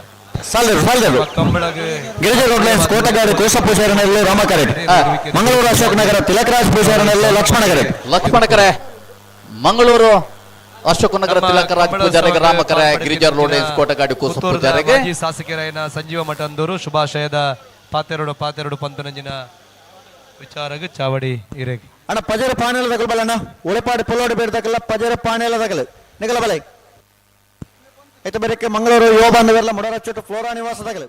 ಗಿರಿಜಾ ರೋಡ್ ಲೈನ್ಸ್ ಕೋಟಗಾಡು ಕೋಶ ಪೂಜಾರನಲ್ಲಿ ರಾಮ ಕರೆಟ್, ಮಂಗಳೂರು ಅಶೋಕ್ ನಗರ ತಿಲಕರಾಜ್ ಪೂಜಾರನಲ್ಲಿ ಲಕ್ಷ್ಮಣ ಕರೆಟ್. ಲಕ್ಷ್ಮಣ ಕರೆ ಮಂಗಳೂರು ಅಶೋಕ್ ನಗರ ತಿಲಕರಾಜ್ ಪೂಜಾರಿಗೆ ರಾಮ ಕರೆ ಗಿರಿಜಾ ರೋಡ್ ಲೈನ್ಸ್ ಕೋಟಗಾಡು ಕೋಶ ಪೂಜಾರಿಗೆ ಮಾಜಿ ಶಾಸಕರಾಯನ ಸಂಜೀವ ಮಠಂದೂರು ಶುಭಾಶಯದ ಪಾತೆರಡು ಪಾತೆರಡು ಪಂತನಂಜಿನ ವಿಚಾರಗ ಚಾವಡಿ ಇರೇಗಿ. ಅಣ್ಣ ಪಜರ ಪಾನೆಲ ತಗಲ್ ಬಲಣ್ಣ ಉಳೆಪಾಡಿ ಪೊಲೋಡಿ ಬೇಡ್ದಕಲ್ಲ ಪಜರ ಪಾನೆಲ ತಗಲು ನಿಗಲ ಬಲೆ ಐತ ಬೇರೆ ಮಂಗಳೂರು ಯುವ ಬಾಂಧವೆಲ್ಲ ಮುಡರಚ್ಚೋಟು ಫ್ಲೋರಾ ನಿವಾಸ ತಗಲು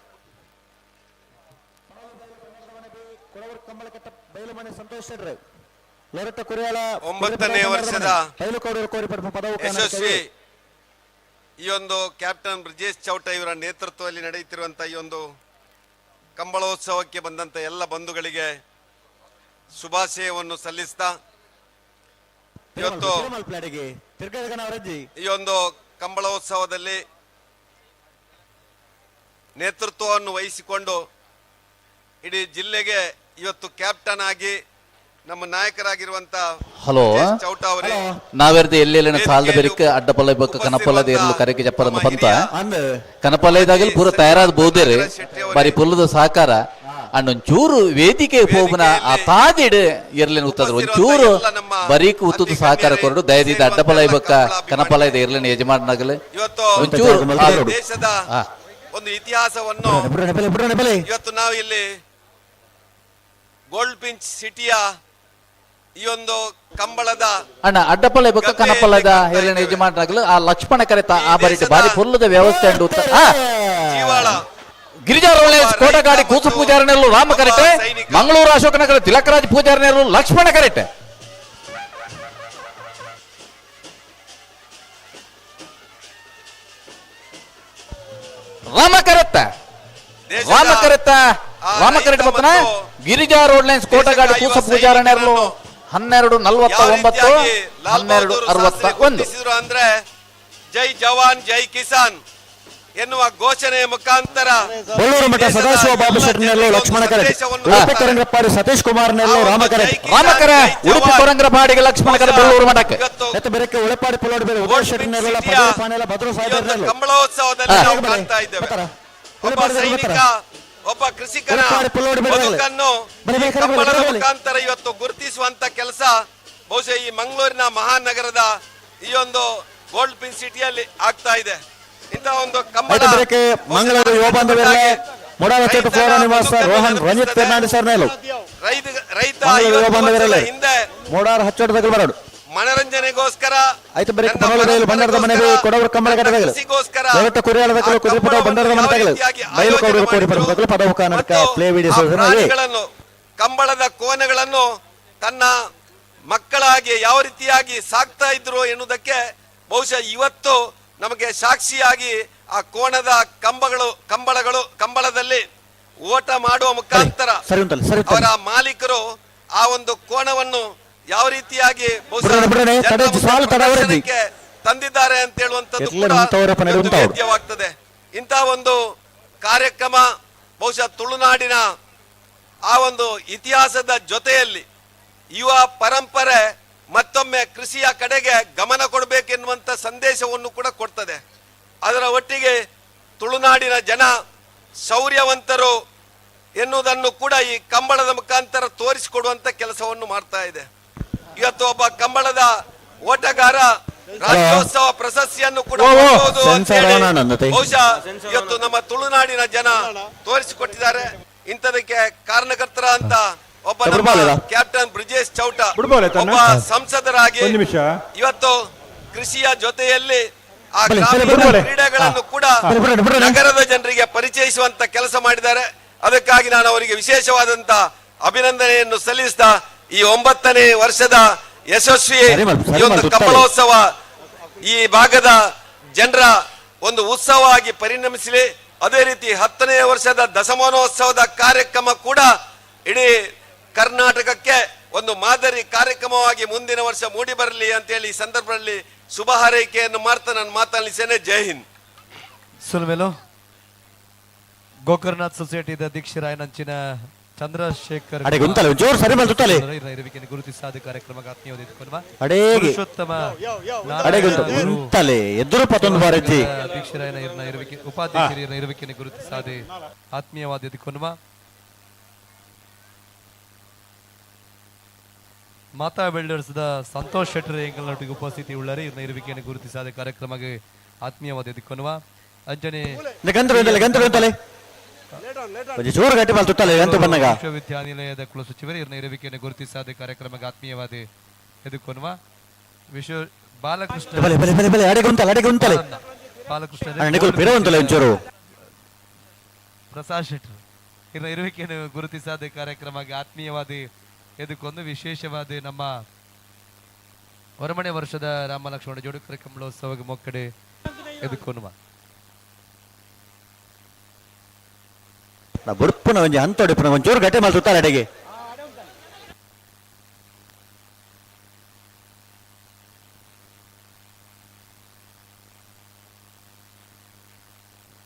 ಬೈಲುಮನೆ ಸಂತೋಷ್ ಶೆಟ್ರು ಲೊರೆಟ್ಟ ಕುರಿಯಾಳ 9ನೇ ವರ್ಷದ ಬೈಲುಕೋಡೂರು ಕೋರಿಪಡಪ ಪದವು ಯಶಸ್ವಿ ಈ ಒಂದು ಕ್ಯಾಪ್ಟನ್ ಬ್ರಿಜೇಶ್ ಚೌಟ ಇವರ ನೇತೃತ್ವದಲ್ಲಿ ನಡೆಯುತ್ತಿರುವಂತಹ ಈ ಒಂದು ಕಂಬಳೋತ್ಸವಕ್ಕೆ ಬಂದಂತ ಎಲ್ಲ ಬಂಧುಗಳಿಗೆ ಶುಭಾಶಯವನ್ನು ಸಲ್ಲಿಸ್ತಾ ಇವತ್ತು ಈ ಒಂದು ಕಂಬಳೋತ್ಸವದಲ್ಲಿ ನೇತೃತ್ವವನ್ನು ವಹಿಸಿಕೊಂಡು ಇಡೀ ಜಿಲ್ಲೆಗೆ ಇವತ್ತು ಕ್ಯಾಪ್ಟನ್ ಆಗಿ ನಮ್ಮ ನಾಯಕರಾಗಿರುವಂತ ಹಲೋ ಚೌಟ ಅವರೇ ನಾವೆರ್ದು ಎಲ್ಲೆಲ್ಲಿನ ಸಾಲದ ಬೆರಿಕ ಅಡ್ಡಪಲ್ಲ ಬಕ್ಕ ಕನಪಲ್ಲದ ಇರಲು ಕರೆಗೆ ಜಪ್ಪರಂದ ಪಂತ ಕನಪಲ್ಲ ಇದಾಗಲಿ ಪೂರ ತಯಾರಾದ ಬೋದೇರಿ ಬಾರಿ ಪುಲ್ಲದ ಸಹಕಾರ ಅಂಡ್ ಒಂಚೂರು ವೇದಿಕೆ ಪೋಪುನ ಆ ತಾದಿಡ್ ಇರ್ಲಿನ ಉತ್ತದ್ರು ಒಂಚೂರು ಬರೀಕ್ ಉತ್ತದ ಸಹಕಾರ ಕೊರಡು ದಯದಿದ್ದ ಅಡ್ಡಪಲ ಬಕ್ಕ ಕನಪಲ ಇದೆ ಇರ್ಲಿನ ಯಜಮಾನನಾಗಲಿ ಒಂಚೂರು ದೇಶದ ಒಂದು ಇತಿಹಾಸವನ್ನು ಇವತ್ತು ನಾವು ಇಲ್ಲಿ ಗೋಲ್ಡ್ ಪಿಂಚ್ ಸಿಟಿಯ ಈ ಒಂದು ಕಂಬಳದ ಅಣ್ಣ ಅಡ್ಡಪಲ್ಲ ಬಕ್ಕ ಕನಪಲ್ಲದ ಇರ್ಲಿನ ಯಜಮಾನರಾಗಲು ಆ ಲಕ್ಷ್ಮಣ ಕರೆತ ಆ ಬರೀಟ್ ಬಾರಿ ಪುಲ್ಲದ ವ್ಯವಸ್ಥೆ ಅಂಡು ಗಿರಿಜಾ ರೋಲೇಸ್ ಕೋಟಗಾಡಿ ಕೂಸು ಪೂಜಾರನೆಲ್ಲೂ ರಾಮ ಕರೆಟೆ ಮಂಗಳೂರು ಅಶೋಕನಗರ ತಿಲಕರಾಜ್ ಪೂಜಾರನೆಲ್ಲೂ ಲಕ್ಷ್ಮಣ ಕರೆಟೆ. ರಾಮ ಕರೆತ್ತ ರಾಮ ಕರೆತ್ತ ರಾಮ ಕರೆಟ್ ಬತ್ತನ ಗಿರಿಜಾ ರೋಡ್ ಲೈನ್ಸ್ ಕೋಟಗಾಡಿ ಕೂಸ ಪೂಜಾರನೆಲ್ಲೂ 12:49 12:61. ಅಂದ್ರೆ ಜೈ ಜವಾನ್ ಜೈ ಕಿಸಾನ್ ಎನ್ನುವ ಘೋಷಣೆಯ ಮುಖಾಂತರ ಬಳ್ಳೂರು ಮಠ ಸದಾಶಿವ ಬಾಬು ಶೆಟ್ಟರ್ನಲ್ಲೂ ಲಕ್ಷ್ಮಣ ಕರೆ, ಉಡುಪಿ ಕೊರಂಗ್ರಪ್ಪಾಡಿ ಸತೀಶ್ ಕುಮಾರ್ ನೆಲ್ಲು ರಾಮಕರೆ, ರಾಮಕರೆ ಉಡುಪಿ ಕೊರಂಗ್ರಪಾಡಿಗೆ ಲಕ್ಷ್ಮಣ ಕರೆ ಬೆಳ್ಳೂರು ಮಠಕ್ಕೆ ಎತ್ತ ಬೆರಕೆ ಉಳೆಪಾಡಿ ಪೊಲೋಡಿ ಬೇರೆ ಉದಯ ಶೆಟ್ಟರ್ನೆಲ್ಲ ಪದರ ಪಾನೆಲ್ಲ ಭದ್ರ ಸಾಹೇಬರ್ನೆಲ್ಲ ಕಂಬಳೋತ್ಸವದಲ್ಲಿ ನಾವು ಕಾಣ್ತಾ ಇದ್ದೇವೆ. ಒಬ್ಬ ಸೈನಿಕ, ಒಬ್ಬ ಕೃಷಿಕನ ಬದುಕನ್ನು ಕಂಬಳದ ಮುಖಾಂತರ ಇವತ್ತು ಗುರುತಿಸುವಂತ ಕೆಲಸ ಬಹುಶಃ ಈ ಮಂಗಳೂರಿನ ಮಹಾನಗರದ ಈ ಒಂದು ಗೋಲ್ಡ್ ಪಿನ್ ಸಿಟಿಯಲ್ಲಿ ಆಗ್ತಾ ಇದೆ. ಇಂತಹ ಒಂದು ಕಂಬಳ ಮಂಗಳೂರು ಯುವ ಬಾಂಧವ್ಯರೇ ಮುಡಾವಚೇಟು ಫ್ಲೋರಾ ನಿವಾಸ ರೋಹನ್ ರಂಜಿತ್ ಫೆರ್ನಾಂಡಿಸ್ ಅವ್ರನೇಲು ರೈತ ಮಂಗಳೂರು ಯುವ ಬಾಂಧವ್ಯರಲ್ಲೇ ಹಿಂದೆ ಮೋಡಾರ್ ಹಚ್ಚೋಟದಾಗ ಬರೋಡು ಮನರಂಜನೆಗೋಸ್ಕರ ಆಯ್ತು ಬರೀ ಪನೋಲ ಬಂಡಾರದ ಮನೆ ಕೊಡವರು ಕಂಬಳ ಕಟ್ಟದಾಗಲು ದಯವಿಟ್ಟು ಕುರಿಯಾಳದಕ್ಕಲು ಕುದುರೆಪುಟ ಬಂಡಾರದ ಮನೆ ತಗಲು ಬಯಲು ಕೌಡರು ಕೋರಿ ಪರಪದಕ್ಕಲು ಪದವು ಕರ್ನಾಟಕ ಪ್ಲೇ ವಿಡಿಯೋ ಕಂಬಳದ ಕೋನಗಳನ್ನು ತನ್ನ ಮಕ್ಕಳಾಗಿ ಯಾವ ರೀತಿಯಾಗಿ ಸಾಕ್ತಾ ಇದ್ರು ಎನ್ನುವುದಕ್ಕೆ ಬಹುಶಃ ಇವತ್ತು ನಮಗೆ ಸಾಕ್ಷಿಯಾಗಿ ಆ ಕೋಣದ ಕಂಬಳಗಳು ಕಂಬಳದಲ್ಲಿ ಓಟ ಮಾಡುವ ಮುಖಾಂತರ ಅವರ ಮಾಲೀಕರು ಆ ಒಂದು ಕೋಣವನ್ನು ಯಾವ ರೀತಿಯಾಗಿ ತಂದಿದ್ದಾರೆ ಅಂತ ಹೇಳುವಂತದ್ದು ಕೂಡ ವೇದ್ಯವಾಗ್ತದೆ. ಇಂತಹ ಒಂದು ಕಾರ್ಯಕ್ರಮ ಬಹುಶಃ ತುಳುನಾಡಿನ ಆ ಒಂದು ಇತಿಹಾಸದ ಜೊತೆಯಲ್ಲಿ ಯುವ ಪರಂಪರೆ ಮತ್ತೊಮ್ಮೆ ಕೃಷಿಯ ಕಡೆಗೆ ಗಮನ ಕೊಡಬೇಕೆನ್ನುವಂತ ಸಂದೇಶವನ್ನು ಕೂಡ ಕೊಡ್ತದೆ. ಅದರ ಒಟ್ಟಿಗೆ ತುಳುನಾಡಿನ ಜನ ಶೌರ್ಯವಂತರು ಎನ್ನುವುದನ್ನು ಕೂಡ ಈ ಕಂಬಳದ ಮುಖಾಂತರ ತೋರಿಸಿಕೊಡುವಂತ ಕೆಲಸವನ್ನು ಮಾಡ್ತಾ ಇದೆ. ಇವತ್ತು ಒಬ್ಬ ಕಂಬಳದ ಓಟಗಾರ ರಾಜ್ಯೋತ್ಸವ ಪ್ರಶಸ್ತಿಯನ್ನು ಕೂಡ ಬಹುಶಃ ಇವತ್ತು ನಮ್ಮ ತುಳುನಾಡಿನ ಜನ ತೋರಿಸಿಕೊಟ್ಟಿದ್ದಾರೆ. ಇಂಥದಕ್ಕೆ ಕಾರಣಕರ್ತರ ಅಂತ ಒಬ್ಬ ಕ್ಯಾಪ್ಟನ್ ಬ್ರಿಜೇಶ್ ಚೌಟ ಒಬ್ಬ ಸಂಸದರಾಗಿ ಇವತ್ತು ಕೃಷಿಯ ಜೊತೆಯಲ್ಲಿ ಆ ಗ್ರಾಮೀಣ ಕ್ರೀಡೆಗಳನ್ನು ಕೂಡ ನಗರದ ಜನರಿಗೆ ಪರಿಚಯಿಸುವಂತ ಕೆಲಸ ಮಾಡಿದ್ದಾರೆ. ಅದಕ್ಕಾಗಿ ನಾನು ಅವರಿಗೆ ವಿಶೇಷವಾದಂತ ಅಭಿನಂದನೆಯನ್ನು ಸಲ್ಲಿಸ್ತಾ ಈ 9ನೇ ವರ್ಷದ ಯಶಸ್ವಿ ಈ ಒಂದು ಕಂಬಳೋತ್ಸವ ಈ ಭಾಗದ ಜನರ ಒಂದು ಉತ್ಸವವಾಗಿ ಪರಿಣಮಿಸಲಿ. ಅದೇ ರೀತಿ 10ನೇ ವರ್ಷದ ದಶಮಾನೋತ್ಸವದ ಕಾರ್ಯಕ್ರಮ ಕೂಡ ಇಡೀ ಕರ್ನಾಟಕಕ್ಕೆ ಒಂದು ಮಾದರಿ ಕಾರ್ಯಕ್ರಮವಾಗಿ ಮುಂದಿನ ವರ್ಷ ಮೂಡಿ ಬರಲಿ ಅಂತೇಳಿ ಈ ಸಂದರ್ಭದಲ್ಲಿ ಶುಭ ಹಾರೈಕೆಯನ್ನು ಮಾಡ್ತಾ ನಾನು ಮಾತನಾಡಿದ್ದೇನೆ. ಜೈ ಹಿಂದ್. ಸುಲ್ಮೇಲು ಗೋಕರ್ಣನಾಥ್ ಸೊಸೈಟಿದ ಅಧ್ಯಕ್ಷರಾಯನಂಚಿನ ಚಂದ್ರಶೇಖರ್ ಗುರುತಿಸಾದ ಕಾರ್ಯಕ್ರಮಕ್ಕೆ ಪುರುಷೋತ್ತಮ ಅಧ್ಯಕ್ಷರಾಯನ ಉಪಾಧ್ಯಕ್ಷರ ಇರುವಿಕೆಯನ್ನು ಗುರುತಿಸಾದೆ ಆತ್ಮೀಯವಾದ ಕೊನ್ವ ಮಾತಾ ಬಿಲ್ಡರ್ಸ್ದ ಸಂತೋಷ್ ಶೆಟ್ಟರ್ ಎಂಗಲ್ನೊಟ್ಟಿಗೆ ಉಪಸ್ಥಿತಿ ಉಳ್ಳರೆ ಇರ್ನ ಇರುವಿಕೆಯನ್ನು ಗುರುತಿಸಾದ ಕಾರ್ಯಕ್ರಮಕ್ಕೆ ಆತ್ಮೀಯವಾದ ಕೊನ್ವ ಅಂಜನೆ ವಿಶ್ವವಿದ್ಯಾನಿಲಯದ ಕುಲಸಚಿವರು ಇರ್ನ ಇರುವಿಕೆಯನ್ನು ಗುರುತಿಸಾದ ಕಾರ್ಯಕ್ರಮಕ್ಕೆ ಆತ್ಮೀಯವಾದ ಎದುಕೊನ್ವ ವಿಶ್ವ ಬಾಲಕೃಷ್ಣ ಬಾಲಕೃಷ್ಣ ಪ್ರಸಾದ್ ಶೆಟ್ಟರ್ ಇರ್ನ ಇರುವಿಕೆಯನ್ನು ಗುರುತಿಸಾದ ಕಾರ್ಯಕ್ರಮಕ್ಕೆ ಆತ್ಮೀಯವಾದ ಇದಕ್ಕೊಂದು ವಿಶೇಷವಾದ ನಮ್ಮ ಹೊರಮನೆ ವರ್ಷದ ರಾಮ ಲಕ್ಷ್ಮಣ ಜೋಡುಕರ ಕಂಬಳೋತ್ಸವಕ್ಕೆ ಮೊಕ್ಕಡೆ ಎದುಕೊನುವ ಬುಡ್ಪುನ ಒಂಜಿ ಹಂತೊಡಿಪುನ ಒಂಚೂರು ಗಟ್ಟಿ ಮಲ್ತುತ್ತಾರೆ ಅಡೆಗೆ.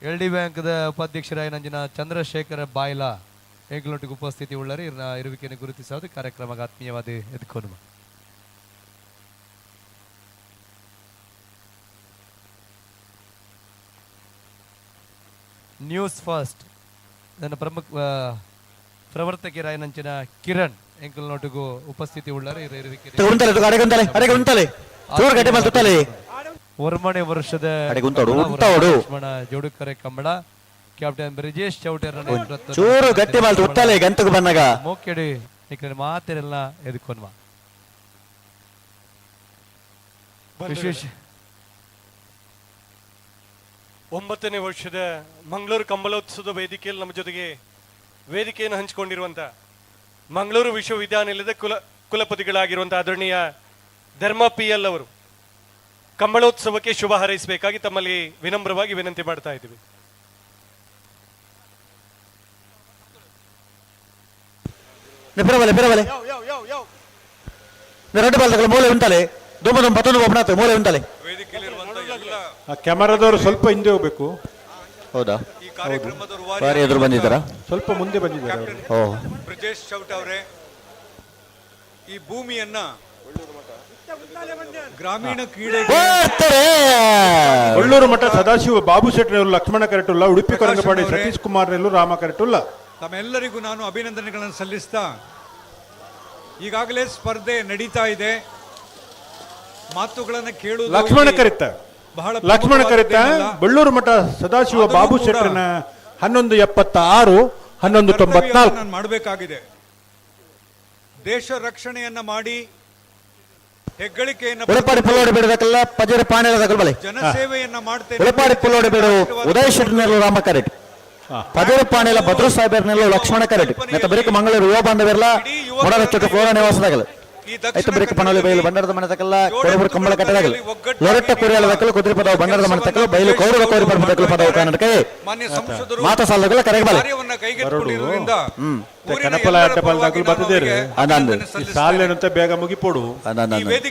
ಎಲ್ ಡಿ ಬ್ಯಾಂಕ್ದ ಉಪಾಧ್ಯಕ್ಷರಾಯ ನಂಜಿನ ಚಂದ್ರಶೇಖರ ಬಾಯ್ಲ ಎಂಗಳೊಟ್ಟಿಗೆ ಉಪಸ್ಥಿತಿ ಉಳ್ಳರೆ ಇರುವಿಕೆಯನ್ನು ಗುರುತಿಸುವುದು ಕಾರ್ಯಕ್ರಮಕ್ಕೆ ಆತ್ಮೀಯವಾದ ಎದುಕೊನುವ. ನ್ಯೂಸ್ ಫಸ್ಟ್ ನನ್ನ ಪ್ರಮುಖ ಪ್ರವರ್ತಕರಾಯನಂಚಿನ ಕಿರಣ್ ಎಂಕಲ್ನೊಟ್ಟಿಗೂ ಉಪಸ್ಥಿತಿ ಉಳ್ಳರೆ ಇರುವಿಕೆ ಹೊರಮನೆ ವರ್ಷದ ಲಕ್ಷ್ಮಣ ಜೋಡುಕರೆ ಕಂಬಳ ಕ್ಯಾಪ್ಟನ್ ಬ್ರಿಜೇಶ್ ಚೌಟೇರ್ ಚೂರು ಗಟ್ಟಿ ಮಾಲ್ ಉತ್ತಲೆ ಗಂತకు ಬಂದಾಗ ಮೋಕೆಡಿ ನಿಕ್ರೆ ಮಾತೆರೆಲ್ಲ ಎದುಕೊನ್ವ ವಿಶೇಷ 9ನೇ ವರ್ಷದ ಮಂಗಳೂರು ಕಂಬಳೋತ್ಸವದ ವೇದಿಕೆಯಲ್ಲಿ ನಮ್ಮ ಜೊತೆಗೆ ವೇದಿಕೆಯನ್ನು ಹಂಚಿಕೊಂಡಿರುವಂಥ ಮಂಗಳೂರು ವಿಶ್ವವಿದ್ಯಾನಿಲಯದ ಕುಲಪತಿಗಳಾಗಿರುವಂಥ ಆದರಣೀಯ ಧರ್ಮ ಪಿ ಎಲ್ ಅವರು ಕಂಬಳೋತ್ಸವಕ್ಕೆ ಶುಭ ಹಾರೈಸಬೇಕಾಗಿ ತಮ್ಮಲ್ಲಿ ವಿನಮ್ರವಾಗಿ ವಿನಂತಿ ಮಾಡ್ತಾ ಇದ್ದೀವಿ. ಬಿರವಲೆ ಬಿರವಲೆ ರೆಡ್ ಬಾಲ್ ಮೂಲೆ ಉಂಟಲೆ ದುಮ್ಮ ದುಮ್ಮ ಪತ್ತೊಂದು ಒಬ್ಬನಾತ ಮೂಲೆ ಉಂಟಲೆ. ಕ್ಯಾಮರಾದವರು ಸ್ವಲ್ಪ ಹಿಂದೆ ಹೋಗ್ಬೇಕು. ಹೌದಾ? ಬಾರಿ ಎದುರು ಬಂದಿದ್ದಾರಾ? ಸ್ವಲ್ಪ ಮುಂದೆ ಬಂದಿದ್ದಾರೆ. ಓ ಬ್ರಿಜೇಶ್ ಚೌಟ ಅವರೇ, ಈ ಭೂಮಿಯನ್ನ ಗ್ರಾಮೀಣ ಕ್ರೀಡೆ ಒಳ್ಳೂರು ಮಠ ಸದಾಶಿವ ಬಾಬು ಶೆಟ್ಟರ್ ಲಕ್ಷ್ಮಣ ಕರೆಟುಲ್ಲ, ಉಡುಪಿ ಕೊರಂಗಪಾಡಿ ಸತೀಶ್ ಕುಮಾರ್ ನೆಲ್ಲು ರಾಮ ಕರೆಟುಲ್ಲ. ತಮ್ಮೆಲ್ಲರಿಗೂ ನಾನು ಅಭಿನಂದನೆಗಳನ್ನು ಸಲ್ಲಿಸ್ತಾ, ಈಗಾಗಲೇ ಸ್ಪರ್ಧೆ ನಡೀತಾ ಇದೆ. ಮಾತುಗಳನ್ನು ಕೇಳುವುದು ಲಕ್ಷ್ಮಣ ಕರಿತ ಬಹಳ ಲಕ್ಷ್ಮಣ ಕರಿತ ಬೆಳ್ಳೂರು ಮಠ ಸದಾಶಿವ ಬಾಬು ಶೆಟ್ಟರ್ನ 11:76 11:94 ನಾನು ಮಾಡಬೇಕಾಗಿದೆ. ದೇಶ ರಕ್ಷಣೆಯನ್ನ ಮಾಡಿ ಹೆಗ್ಗಳಿಕೆಯನ್ನ ಉಳಪಾಡಿ ಪುಲ್ಲೋಡಿ ಬಿಡಬೇಕಲ್ಲ ಪಜರ ಪಾಣೆಲ ಬಳೆ ಜನಸೇವೆಯನ್ನ ಮಾಡ್ತೇನೆ. ಉಳಪಾಡಿ ಪುಲ್ಲೋಡಿ ಬಿಡು ಉದಯ ಶೆಟ್ಟರ್ನೆಲ್ಲ ರಾಮ ಕರೆಟ್, ಪಜರ ಪಾಣೆಲ ಭದ್ರ ಸಾಹೇಬರ್ನೆಲ್ಲ ಲಕ್ಷ್ಮಣ ಕರೆಟ್. ನೆತ್ತ ಬರೀಕ ಮಂಗಳೂರು ಯುವ ಬಾಂಧವ್ಯರ್ಲ ಮೊಡಲ ಫ್ಲೋರಾ ನಿವಾಸದಾಗಲ ಐತ ಬರೀಕ ಪಣೋಲಿ ಬೈಲು ಬಂಡಾರದ ಮನೆ ತಕಲ್ಲ ಕೊಡಬರು ಕಂಬಳ ಕಟ್ಟದಾಗಲ ಲೊರಟ್ಟ ಕುರಿಯಾಲ ದಕ್ಕಲು ಕುದುರೆ ಪದವು ಬಂಡಾರದ ಮನೆ ತಕಲು ಬೈಲು ಕೌರವ ಕೋರಿ ಪರ್ಪ ಪದವು ಕರ್ನಾಟಕ ಮಾತ ಸಾಲಗಳ ಕರೆಗೆ ಬಲೆ ಕನಪಲ ಅಡ್ಡಪಲ್ದಾಗಲು ಬರ್ತದೇರು ಸಾಲೇನಂತ ಬೇಗ ಮುಗಿಪೋಡು.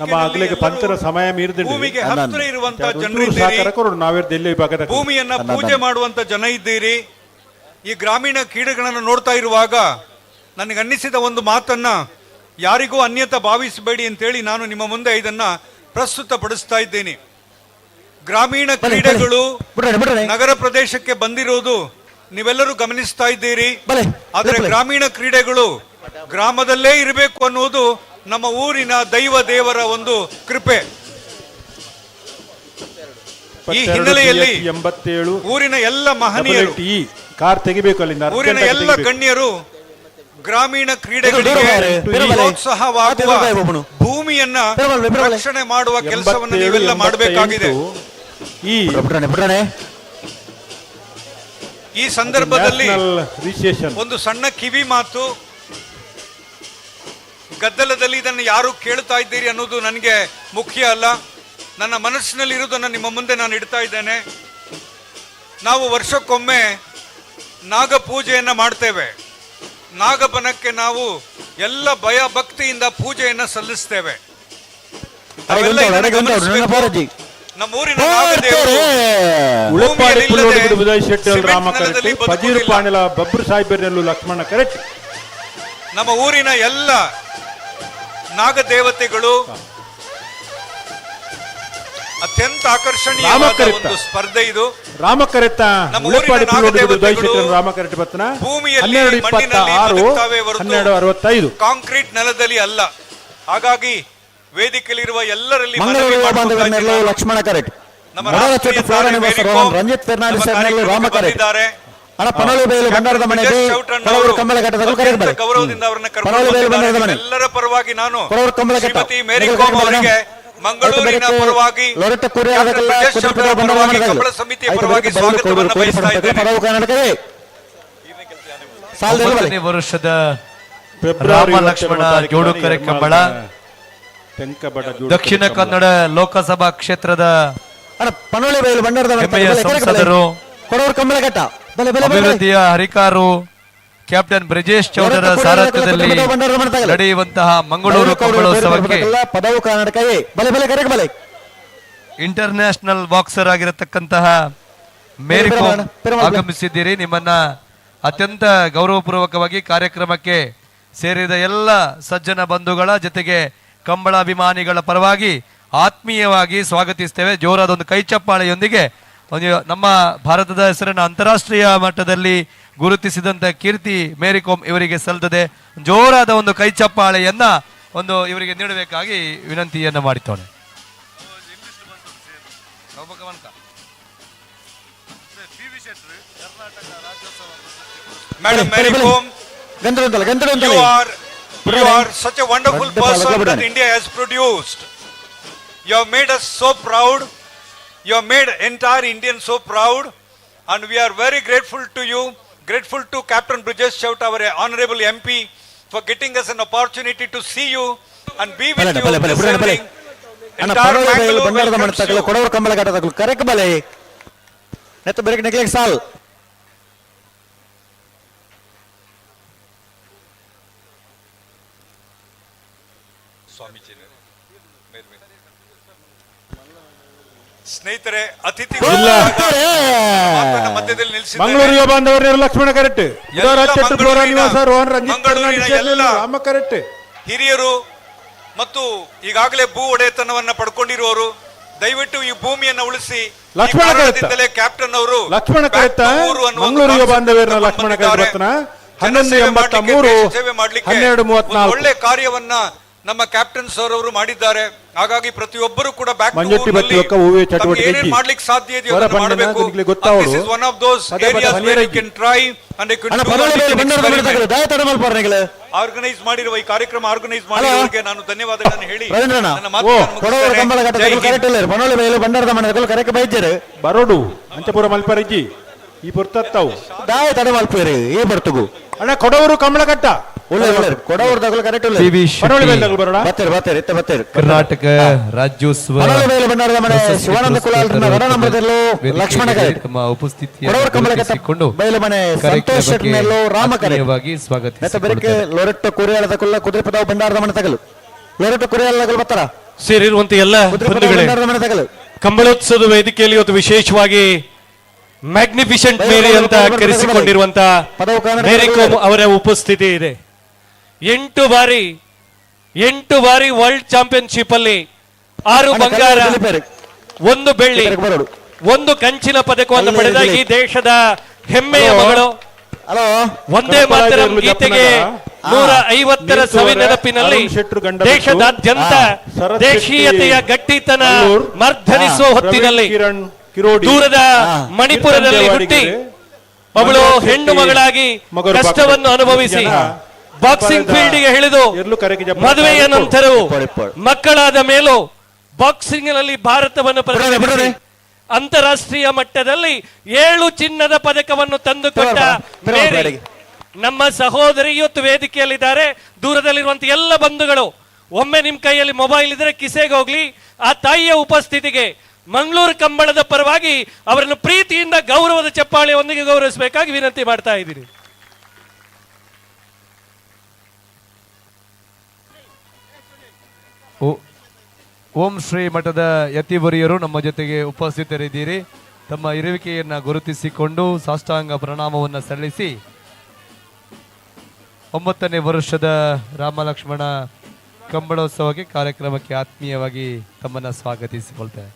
ನಮ್ಮ ಅಗ್ಲಿಗೆ ಪಂಚರ ಸಮಯ ಮೀರಿದ ಭೂಮಿಗೆ ಹತ್ತಿರ ಇರುವಂತ ಜನರು ಇದ್ದೀರಿ, ನಾವೇ ದಿಲ್ಲಿ ಭಾಗದ ಭೂಮಿಯನ್ನ ಪೂಜೆ ಮಾಡುವಂತ ಜನ ಇದ್ದೀರಿ. ಈ ಗ್ರಾಮೀಣ ಕ್ರೀಡೆಗಳನ್ನು ನೋಡ್ತಾ ಇರುವಾಗ ನನಗನ್ನಿಸಿದ ಒಂದು ಮಾತನ್ನ ಯಾರಿಗೂ ಅನ್ಯತಾ ಭಾವಿಸಬೇಡಿ ಅಂತೇಳಿ ನಾನು ನಿಮ್ಮ ಮುಂದೆ ಇದನ್ನ ಪ್ರಸ್ತುತಪಡಿಸ್ತಾ ಇದ್ದೇನೆ. ಗ್ರಾಮೀಣ ಕ್ರೀಡೆಗಳು ನಗರ ಪ್ರದೇಶಕ್ಕೆ ಬಂದಿರುವುದು ನೀವೆಲ್ಲರೂ ಗಮನಿಸ್ತಾ ಇದ್ದೀರಿ. ಆದರೆ ಗ್ರಾಮೀಣ ಕ್ರೀಡೆಗಳು ಗ್ರಾಮದಲ್ಲೇ ಇರಬೇಕು ಅನ್ನುವುದು ನಮ್ಮ ಊರಿನ ದೈವ ದೇವರ ಒಂದು ಕೃಪೆ. ಈ ಹಿನ್ನೆಲೆಯಲ್ಲಿ 87 ಊರಿನ ಎಲ್ಲ ಮಹನೀಯರು, ಕಾರ್ ತೆಗಿಬೇಕು ಅಲ್ಲಿಂದ, ಊರಿನ ಎಲ್ಲ ಗಣ್ಯರು ಗ್ರಾಮೀಣ ಕ್ರೀಡೆಗಳಿಗೆ ಪ್ರೋತ್ಸಾಹವಾಗುವ ಭೂಮಿಯನ್ನ ರಕ್ಷಣೆ ಮಾಡುವ ಕೆಲಸವನ್ನು ನೀವೆಲ್ಲ ಮಾಡಬೇಕಾಗಿದೆ. ಈ ಸಂದರ್ಭದಲ್ಲಿ ಒಂದು ಸಣ್ಣ ಕಿವಿ ಮಾತು, ಗದ್ದಲದಲ್ಲಿ ಇದನ್ನು ಯಾರು ಕೇಳ್ತಾ ಇದ್ದೀರಿ ಅನ್ನೋದು ನನಗೆ ಮುಖ್ಯ ಅಲ್ಲ, ನನ್ನ ಮನಸ್ಸಿನಲ್ಲಿ ಇರುವುದನ್ನು ನಿಮ್ಮ ಮುಂದೆ ನಾನು ಇಡ್ತಾ ಇದ್ದೇನೆ. ನಾವು ವರ್ಷಕ್ಕೊಮ್ಮೆ ನಾಗಪೂಜೆಯನ್ನು ಮಾಡ್ತೇವೆ. ನಾಗಬನಕ್ಕೆ ನಾವು ಎಲ್ಲ ಭಯ ಭಕ್ತಿಯಿಂದ ಪೂಜೆಯನ್ನು ಸಲ್ಲಿಸ್ತೇವೆ. ನಮ್ಮೂರಿನ ನಮ್ಮ ಊರಿನ ಎಲ್ಲ ನಾಗದೇವತೆಗಳು ಅತ್ಯಂತ ಆಕರ್ಷಣೀಯವಾದ ಒಂದು ಸ್ಪರ್ಧೆ ಇದು. ರಾಮಕರೆತ ಭೂಮಿಯಲ್ಲಿ ಮಣ್ಣಿನಲ್ಲಿ ಬದುಕ್ತಾವೆ ಹೊರತು ಕಾಂಕ್ರೀಟ್ ನೆಲದಲ್ಲಿ ಅಲ್ಲ. ಹಾಗಾಗಿ ವೇದಿಕೆಯಲ್ಲಿರುವ ಎಲ್ಲರಲ್ಲಿ ಲಕ್ಷ್ಮಣ ಕರೆಟ್, ರಂಜಿತ್ ಫೆರ್ನಾಂಡಿಸ್ ರಾಮ ಕರೆಟ್, ಗೌರವದಿಂದ ಅವರನ್ನ ಕರ್ಕೊಂಡು ಎಲ್ಲರ ಪರವಾಗಿ ನಾನು ಶ್ರೀಮತಿ ಮೇರಿ ಕೋಮ್ ಅವರಿಗೆ ಮಂಗಳೂರಿನ ಪರವಾಗಿ, ಕಂಬಳ ಸಮಿತಿಯ ಪರವಾಗಿ ಸ್ವಾಗತವನ್ನು ಬಯಸ್ತಾ ಇದ್ದೇನೆ. ವರ್ಷದ ರಾಮ ಲಕ್ಷ್ಮಣ ಜೋಡುಕರೆ ಕಂಬಳ ದಕ್ಷಿಣ ಕನ್ನಡ ಲೋಕಸಭಾ ಕ್ಷೇತ್ರದ ಹೆಮ್ಮೆಯ ಸಂಸದರು, ಅಭಿವೃದ್ಧಿಯ ಹರಿಕಾರು ಕ್ಯಾಪ್ಟನ್ ಬ್ರಿಜೇಶ್ ಚೌಡರ ಸಾರಥ್ಯದಲ್ಲಿ ನಡೆಯುವಂತಹ ಮಂಗಳೂರು ಕಂಬಳೋತ್ಸವಕ್ಕೆ ಇಂಟರ್ ನ್ಯಾಷನಲ್ ಬಾಕ್ಸರ್ ಆಗಿರತಕ್ಕಂತಹ ಮೇರಿ ಕೋಮ್ ಆಗಮಿಸಿದ್ದೀರಿ. ನಿಮ್ಮನ್ನ ಅತ್ಯಂತ ಗೌರವಪೂರ್ವಕವಾಗಿ ಕಾರ್ಯಕ್ರಮಕ್ಕೆ ಸೇರಿದ ಎಲ್ಲ ಸಜ್ಜನ ಬಂಧುಗಳ ಜೊತೆಗೆ ಕಂಬಳ ಅಭಿಮಾನಿಗಳ ಪರವಾಗಿ ಆತ್ಮೀಯವಾಗಿ ಸ್ವಾಗತಿಸ್ತೇವೆ. ಜೋರಾದ ಒಂದು ಕೈಚಪ್ಪಾಳೆಯೊಂದಿಗೆ ಒಂದು ನಮ್ಮ ಭಾರತದ ಹೆಸರನ್ನು ಅಂತಾರಾಷ್ಟ್ರೀಯ ಮಟ್ಟದಲ್ಲಿ ಗುರುತಿಸಿದಂತ ಕೀರ್ತಿ ಮೇರಿ ಕೋಮ್ ಇವರಿಗೆ ಸಲ್ಲದೆ. ಜೋರಾದ ಒಂದು ಕೈಚಪ್ಪಾಳೆಯನ್ನ ಒಂದು ಇವರಿಗೆ ನೀಡಬೇಕಾಗಿ ವಿನಂತಿಯನ್ನ ಮಾಡಿತ್ತೋಣ. Madam Mary Kom, you are such a wonderful person that India has produced. You have made us so proud. You have made entire Indian so proud, and we are very grateful to you, grateful to Captain Brijesh Chowta, our honorable MP, for getting us an opportunity to see you and be with you this evening. Entire Mangalore welcomes you. Kodavur Kambala ಘಾಟದಾಗಲು correct ಬಲೆ ನೆತ್ತ ಬೆರಕೆ ನೆಕ್ಲೆಕ್ ಸಾಲ್. ಸ್ನೇಹಿತರೆ, ಅತಿಥಿಗಳು ಮಧ್ಯದಲ್ಲಿ ನಿಲ್ಲಿಸಿದ್ದೇನೆ. ಮಂಗಳೂರು ಬಾಂಧವರು ಲಕ್ಷ್ಮಣ ಕರೆಕ್ಟ್, ಹಿರಿಯರು ಮತ್ತು ಈಗಾಗಲೇ ಭೂ ಒಡೆತನವನ್ನ ಪಡ್ಕೊಂಡಿರುವವರು ದಯವಿಟ್ಟು ಈ ಭೂಮಿಯನ್ನು ಉಳಿಸಿ. ಲಕ್ಷ್ಮಣ ಕ್ಯಾಪ್ಟನ್ ಅವರು ಲಕ್ಷ್ಮಣ ಕರೆತ್ತ ಮಂಗಳೂರು ಬಾಂಧವ್ಯರ ಲಕ್ಷ್ಮಣ ಕರೆತ್ತ 11:83 12:34 ಒಳ್ಳೆ ಕಾರ್ಯವನ್ನ ನಮ್ಮ ಕ್ಯಾಪ್ಟನ್ ಸರ್ ಅವರು ಮಾಡಿದ್ದಾರೆ. ಹಾಗಾಗಿ ಪ್ರತಿಯೊಬ್ಬರು ಕೂಡ ಬ್ಯಾಕ್ ಚಟುವಟಿಕೆ ಮಾಡ್ಲಿಕ್ಕೆ ಸಾಧ್ಯ ಇದೆಯೋ ಅದನ್ನ ಮಾಡಬೇಕು. This is one of those areas where you can try and you can organise ಮಾಡಿರುವ ಈ ಕಾರ್ಯಕ್ರಮ ಆರ್ಗನೈಸ್ ಮಾಡಿರುವವರಿಗೆ ನಾನು ಧನ್ಯವಾದಗಳನ್ನು ಹೇಳಿ ನನ್ನ ಮಾತನ್ನು ಬರೋಡು ಅಂಚಪುರ ಮಲ್ಪರಜ್ಜಿ ಈ ಪುರ್ತತ್ತಾವು ದಾಯ ತಡೆ ಮಲ್ಪೇರಿ ಈ ಬರ್ತಗು ಅಣ್ಣ ಕೊಡವರು ಕಮಲಘಟ್ಟ ಕರ್ನಾಟಕ ರಾಜ್ಯೋತ್ಸವ ತಮ್ಮ ಉಪಸ್ಥಿತಿಯನ್ನು ಸೇರಿರುವಂತ ಎಲ್ಲ ಕಂಬಳೋತ್ಸವದ ವೇದಿಕೆಯಲ್ಲಿ ಇವತ್ತು ವಿಶೇಷವಾಗಿ ಮ್ಯಾಗ್ನಿಫಿಸೆಂಟ್ ಮೇರಿ ಅಂತ ಕರೆಸಿಕೊಂಡಿರುವಂತಹ ಮೇರಿ ಕೋಮ್ ಅವರ ಉಪಸ್ಥಿತಿ ಇದೆ. 8 ಬಾರಿ ವರ್ಲ್ಡ್ ಚಾಂಪಿಯನ್ಶಿಪ್ ಅಲ್ಲಿ 6 ಬಂಗಾರ, 1 ಬೆಳ್ಳಿ, 1 ಕಂಚಿನ ಪದಕವನ್ನು ಪಡೆದ ಈ ದೇಶದ ಹೆಮ್ಮೆಯ ಮಗಳು. ಒಂದೇ ಮಾತರಂ ಗೀತೆಗೆ 150ರ ಸವಿ ನೆನಪಿನಲ್ಲಿ ದೇಶದಾದ್ಯಂತ ದೇಶೀಯತೆಯ ಗಟ್ಟಿತನ ಮರ್ಧನಿಸುವ ಹೊತ್ತಿನಲ್ಲಿ ದೂರದ ಮಣಿಪುರದಲ್ಲಿ ಹುಟ್ಟಿ ಅವಳು ಹೆಣ್ಣು ಮಗಳಾಗಿ ಕಷ್ಟವನ್ನು ಅನುಭವಿಸಿ ಬಾಕ್ಸಿಂಗ್ ಫೀಲ್ಡ್ಗೆ ಇಳಿದು ಮದುವೆಯ ನಂತರವೂ ಮಕ್ಕಳಾದ ಮೇಲೂ ಬಾಕ್ಸಿಂಗ್ ನಲ್ಲಿ ಭಾರತವನ್ನು ಪ್ರತಿನಿಧಿಸಿ ಅಂತಾರಾಷ್ಟ್ರೀಯ ಮಟ್ಟದಲ್ಲಿ 7 ಚಿನ್ನದ ಪದಕವನ್ನು ತಂದುಕೊಟ್ಟ ಮೇರಿ ನಮ್ಮ ಸಹೋದರಿ ಇವತ್ತು ವೇದಿಕೆಯಲ್ಲಿದ್ದಾರೆ. ದೂರದಲ್ಲಿರುವಂತಹ ಎಲ್ಲ ಬಂಧುಗಳು ಒಮ್ಮೆ ನಿಮ್ ಕೈಯಲ್ಲಿ ಮೊಬೈಲ್ ಇದ್ರೆ ಕಿಸೆಗೆ ಹೋಗ್ಲಿ. ಆ ತಾಯಿಯ ಉಪಸ್ಥಿತಿಗೆ ಮಂಗಳೂರು ಕಂಬಳದ ಪರವಾಗಿ ಅವರನ್ನು ಪ್ರೀತಿಯಿಂದ ಗೌರವದ ಚಪ್ಪಾಳೆಯೊಂದಿಗೆ ಗೌರವಿಸಬೇಕಾಗಿ ವಿನಂತಿ ಮಾಡ್ತಾ ಇದ್ದೀನಿ. ಓಂ ಶ್ರೀ ಮಠದ ಯತಿವರಿಯರು ನಮ್ಮ ಜೊತೆಗೆ ಉಪಸ್ಥಿತರಿದ್ದೀರಿ. ತಮ್ಮ ಇರುವಿಕೆಯನ್ನು ಗುರುತಿಸಿಕೊಂಡು ಸಾಷ್ಟಾಂಗ ಪ್ರಣಾಮವನ್ನು ಸಲ್ಲಿಸಿ 9ನೇ ವರ್ಷದ ರಾಮಲಕ್ಷ್ಮಣ ಕಂಬಳೋತ್ಸವಕ್ಕೆ ಕಾರ್ಯಕ್ರಮಕ್ಕೆ ಆತ್ಮೀಯವಾಗಿ ತಮ್ಮನ್ನು ಸ್ವಾಗತಿಸಿಕೊಳ್ತೇವೆ.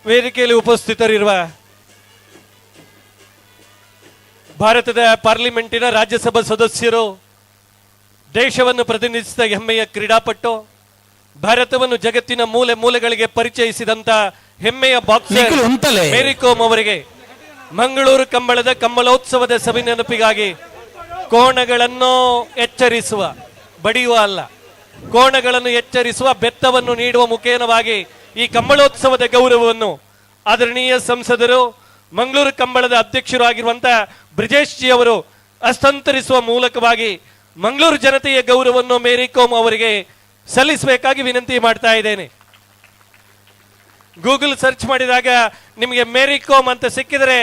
ವೇದಿಕೆಯಲ್ಲಿ ಉಪಸ್ಥಿತರಿರುವ ಭಾರತದ ಪಾರ್ಲಿಮೆಂಟಿನ ರಾಜ್ಯಸಭಾ ಸದಸ್ಯರು, ದೇಶವನ್ನು ಪ್ರತಿನಿಧಿಸಿದ ಹೆಮ್ಮೆಯ ಕ್ರೀಡಾಪಟು, ಭಾರತವನ್ನು ಜಗತ್ತಿನ ಮೂಲೆ ಮೂಲೆಗಳಿಗೆ ಪರಿಚಯಿಸಿದಂತ ಹೆಮ್ಮೆಯ ಬಾಕ್ಸರ್ ಮೇರಿ ಕೋಮ್ ಅವರಿಗೆ ಮಂಗಳೂರು ಕಂಬಳದ ಕಂಬಳೋತ್ಸವದ ಸವಿ ನೆನಪಿಗಾಗಿ ಕೋಣಗಳನ್ನು ಎಚ್ಚರಿಸುವ, ಬಡಿಯುವ ಅಲ್ಲ, ಕೋಣಗಳನ್ನು ಎಚ್ಚರಿಸುವ ಬೆತ್ತವನ್ನು ನೀಡುವ ಮುಖೇನವಾಗಿ ಈ ಕಂಬಳೋತ್ಸವದ ಗೌರವವನ್ನು ಆದರಣೀಯ ಸಂಸದರು, ಮಂಗಳೂರು ಕಂಬಳದ ಅಧ್ಯಕ್ಷರು ಆಗಿರುವಂತಹ ಬ್ರಿಜೇಶ್ ಜಿ ಅವರು ಹಸ್ತಾಂತರಿಸುವ ಮೂಲಕವಾಗಿ ಮಂಗಳೂರು ಜನತೆಯ ಗೌರವವನ್ನು ಮೇರಿ ಕೋಮ್ ಅವರಿಗೆ ಸಲ್ಲಿಸಬೇಕಾಗಿ ವಿನಂತಿ ಮಾಡ್ತಾ ಇದ್ದೇನೆ. ಗೂಗಲ್ ಸರ್ಚ್ ಮಾಡಿದಾಗ ನಿಮಗೆ ಮೇರಿ ಕೋಮ್ ಅಂತ ಸಿಕ್ಕಿದರೆ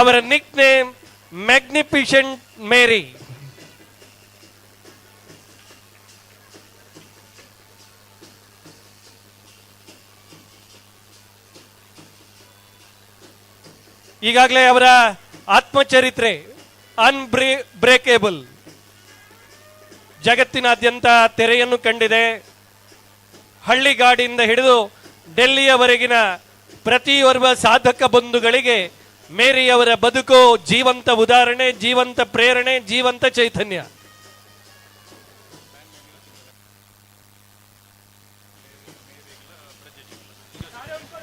ಅವರ ನಿಕ್ ನೇಮ್ ಮ್ಯಾಗ್ನಿಫಿಸೆಂಟ್ ಮೇರಿ. ಈಗಾಗಲೇ ಅವರ ಆತ್ಮಚರಿತ್ರೆ ಅನ್ಬ್ರೇಕೇಬಲ್ ಜಗತ್ತಿನಾದ್ಯಂತ ತೆರೆಯನ್ನು ಕಂಡಿದೆ. ಹಳ್ಳಿಗಾಡಿಂದ ಹಿಡಿದು ಡೆಲ್ಲಿಯವರೆಗಿನ ಪ್ರತಿಯೊರ್ವ ಸಾಧಕ ಬಂಧುಗಳಿಗೆ ಮೇರಿಯವರ ಬದುಕು ಜೀವಂತ ಉದಾಹರಣೆ, ಜೀವಂತ ಪ್ರೇರಣೆ, ಜೀವಂತ ಚೈತನ್ಯ.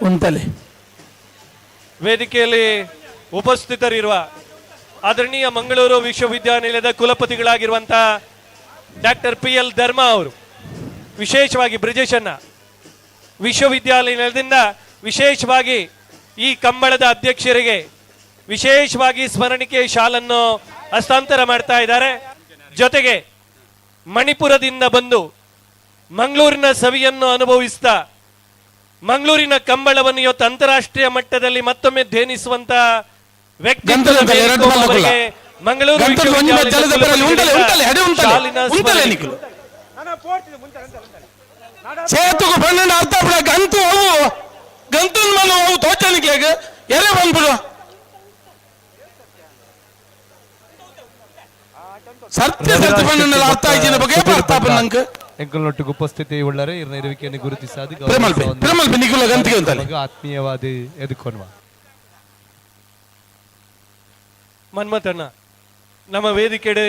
ಉಂತಲೆ ವೇದಿಕೆಯಲ್ಲಿ ಉಪಸ್ಥಿತರಿರುವ ಆದರಣೀಯ ಮಂಗಳೂರು ವಿಶ್ವವಿದ್ಯಾನಿಲಯದ ಕುಲಪತಿಗಳಾಗಿರುವಂತಹ ಡಾಕ್ಟರ್ PL ಧರ್ಮ ಅವರು ವಿಶೇಷವಾಗಿ ಬ್ರಿಜೇಶನ್ನ ವಿಶ್ವವಿದ್ಯಾನಿಲಯದಿಂದ ವಿಶೇಷವಾಗಿ ಈ ಕಂಬಳದ ಅಧ್ಯಕ್ಷರಿಗೆ ವಿಶೇಷವಾಗಿ ಸ್ಮರಣಿಕೆ ಶಾಲನ್ನು ಹಸ್ತಾಂತರ ಮಾಡ್ತಾ ಇದ್ದಾರೆ. ಜೊತೆಗೆ ಮಣಿಪುರದಿಂದ ಬಂದು ಮಂಗಳೂರಿನ ಸವಿಯನ್ನು ಅನುಭವಿಸ್ತಾ ಮಂಗಳೂರಿನ ಕಂಬಳವನ್ನು ಇವತ್ತು ಅಂತಾರಾಷ್ಟ್ರೀಯ ಮಟ್ಟದಲ್ಲಿ ಮತ್ತೊಮ್ಮೆ ಧ್ಯಾನಿಸುವಂತ ವ್ಯಕ್ತಿತ್ವದ ಮಂಗಳೂರು ಗಂತನ್ ಮನ ಅವು ತೋಚನಿಕ್ಲೆಗ್ ಎರೆ ಬಂದ್ಬಿಡು ಸತ್ಯ ಸತ್ಯ ಪಣ್ಣಲ್ಲ ಅರ್ಥ ಆಯ್ತಿನ ಬಗ್ಗೆ ಅರ್ಥ ಆಪು ನಂಗೆ. ಎಂಕಲ್ನೊಟ್ಟಿಗೆ ಉಪಸ್ಥಿತಿ ಉಳ್ಳರೆ ಇರ್ನ ಇರುವಿಕೆಯನ್ನು ಗುರುತಿಸಾದ ಪ್ರೇಮಲ್ಪೆ, ಪ್ರೇಮಲ್ಪೆ ನಿಖಿಲ ಗಂತಿಗೆ ಅಂತಾನೆ. ಆತ್ಮೀಯವಾದ ಎದುಕೊನ್ವ. ಮನ್ಮಥಣ್ಣ ನಮ್ಮ ವೇದಿಕೆಡೆ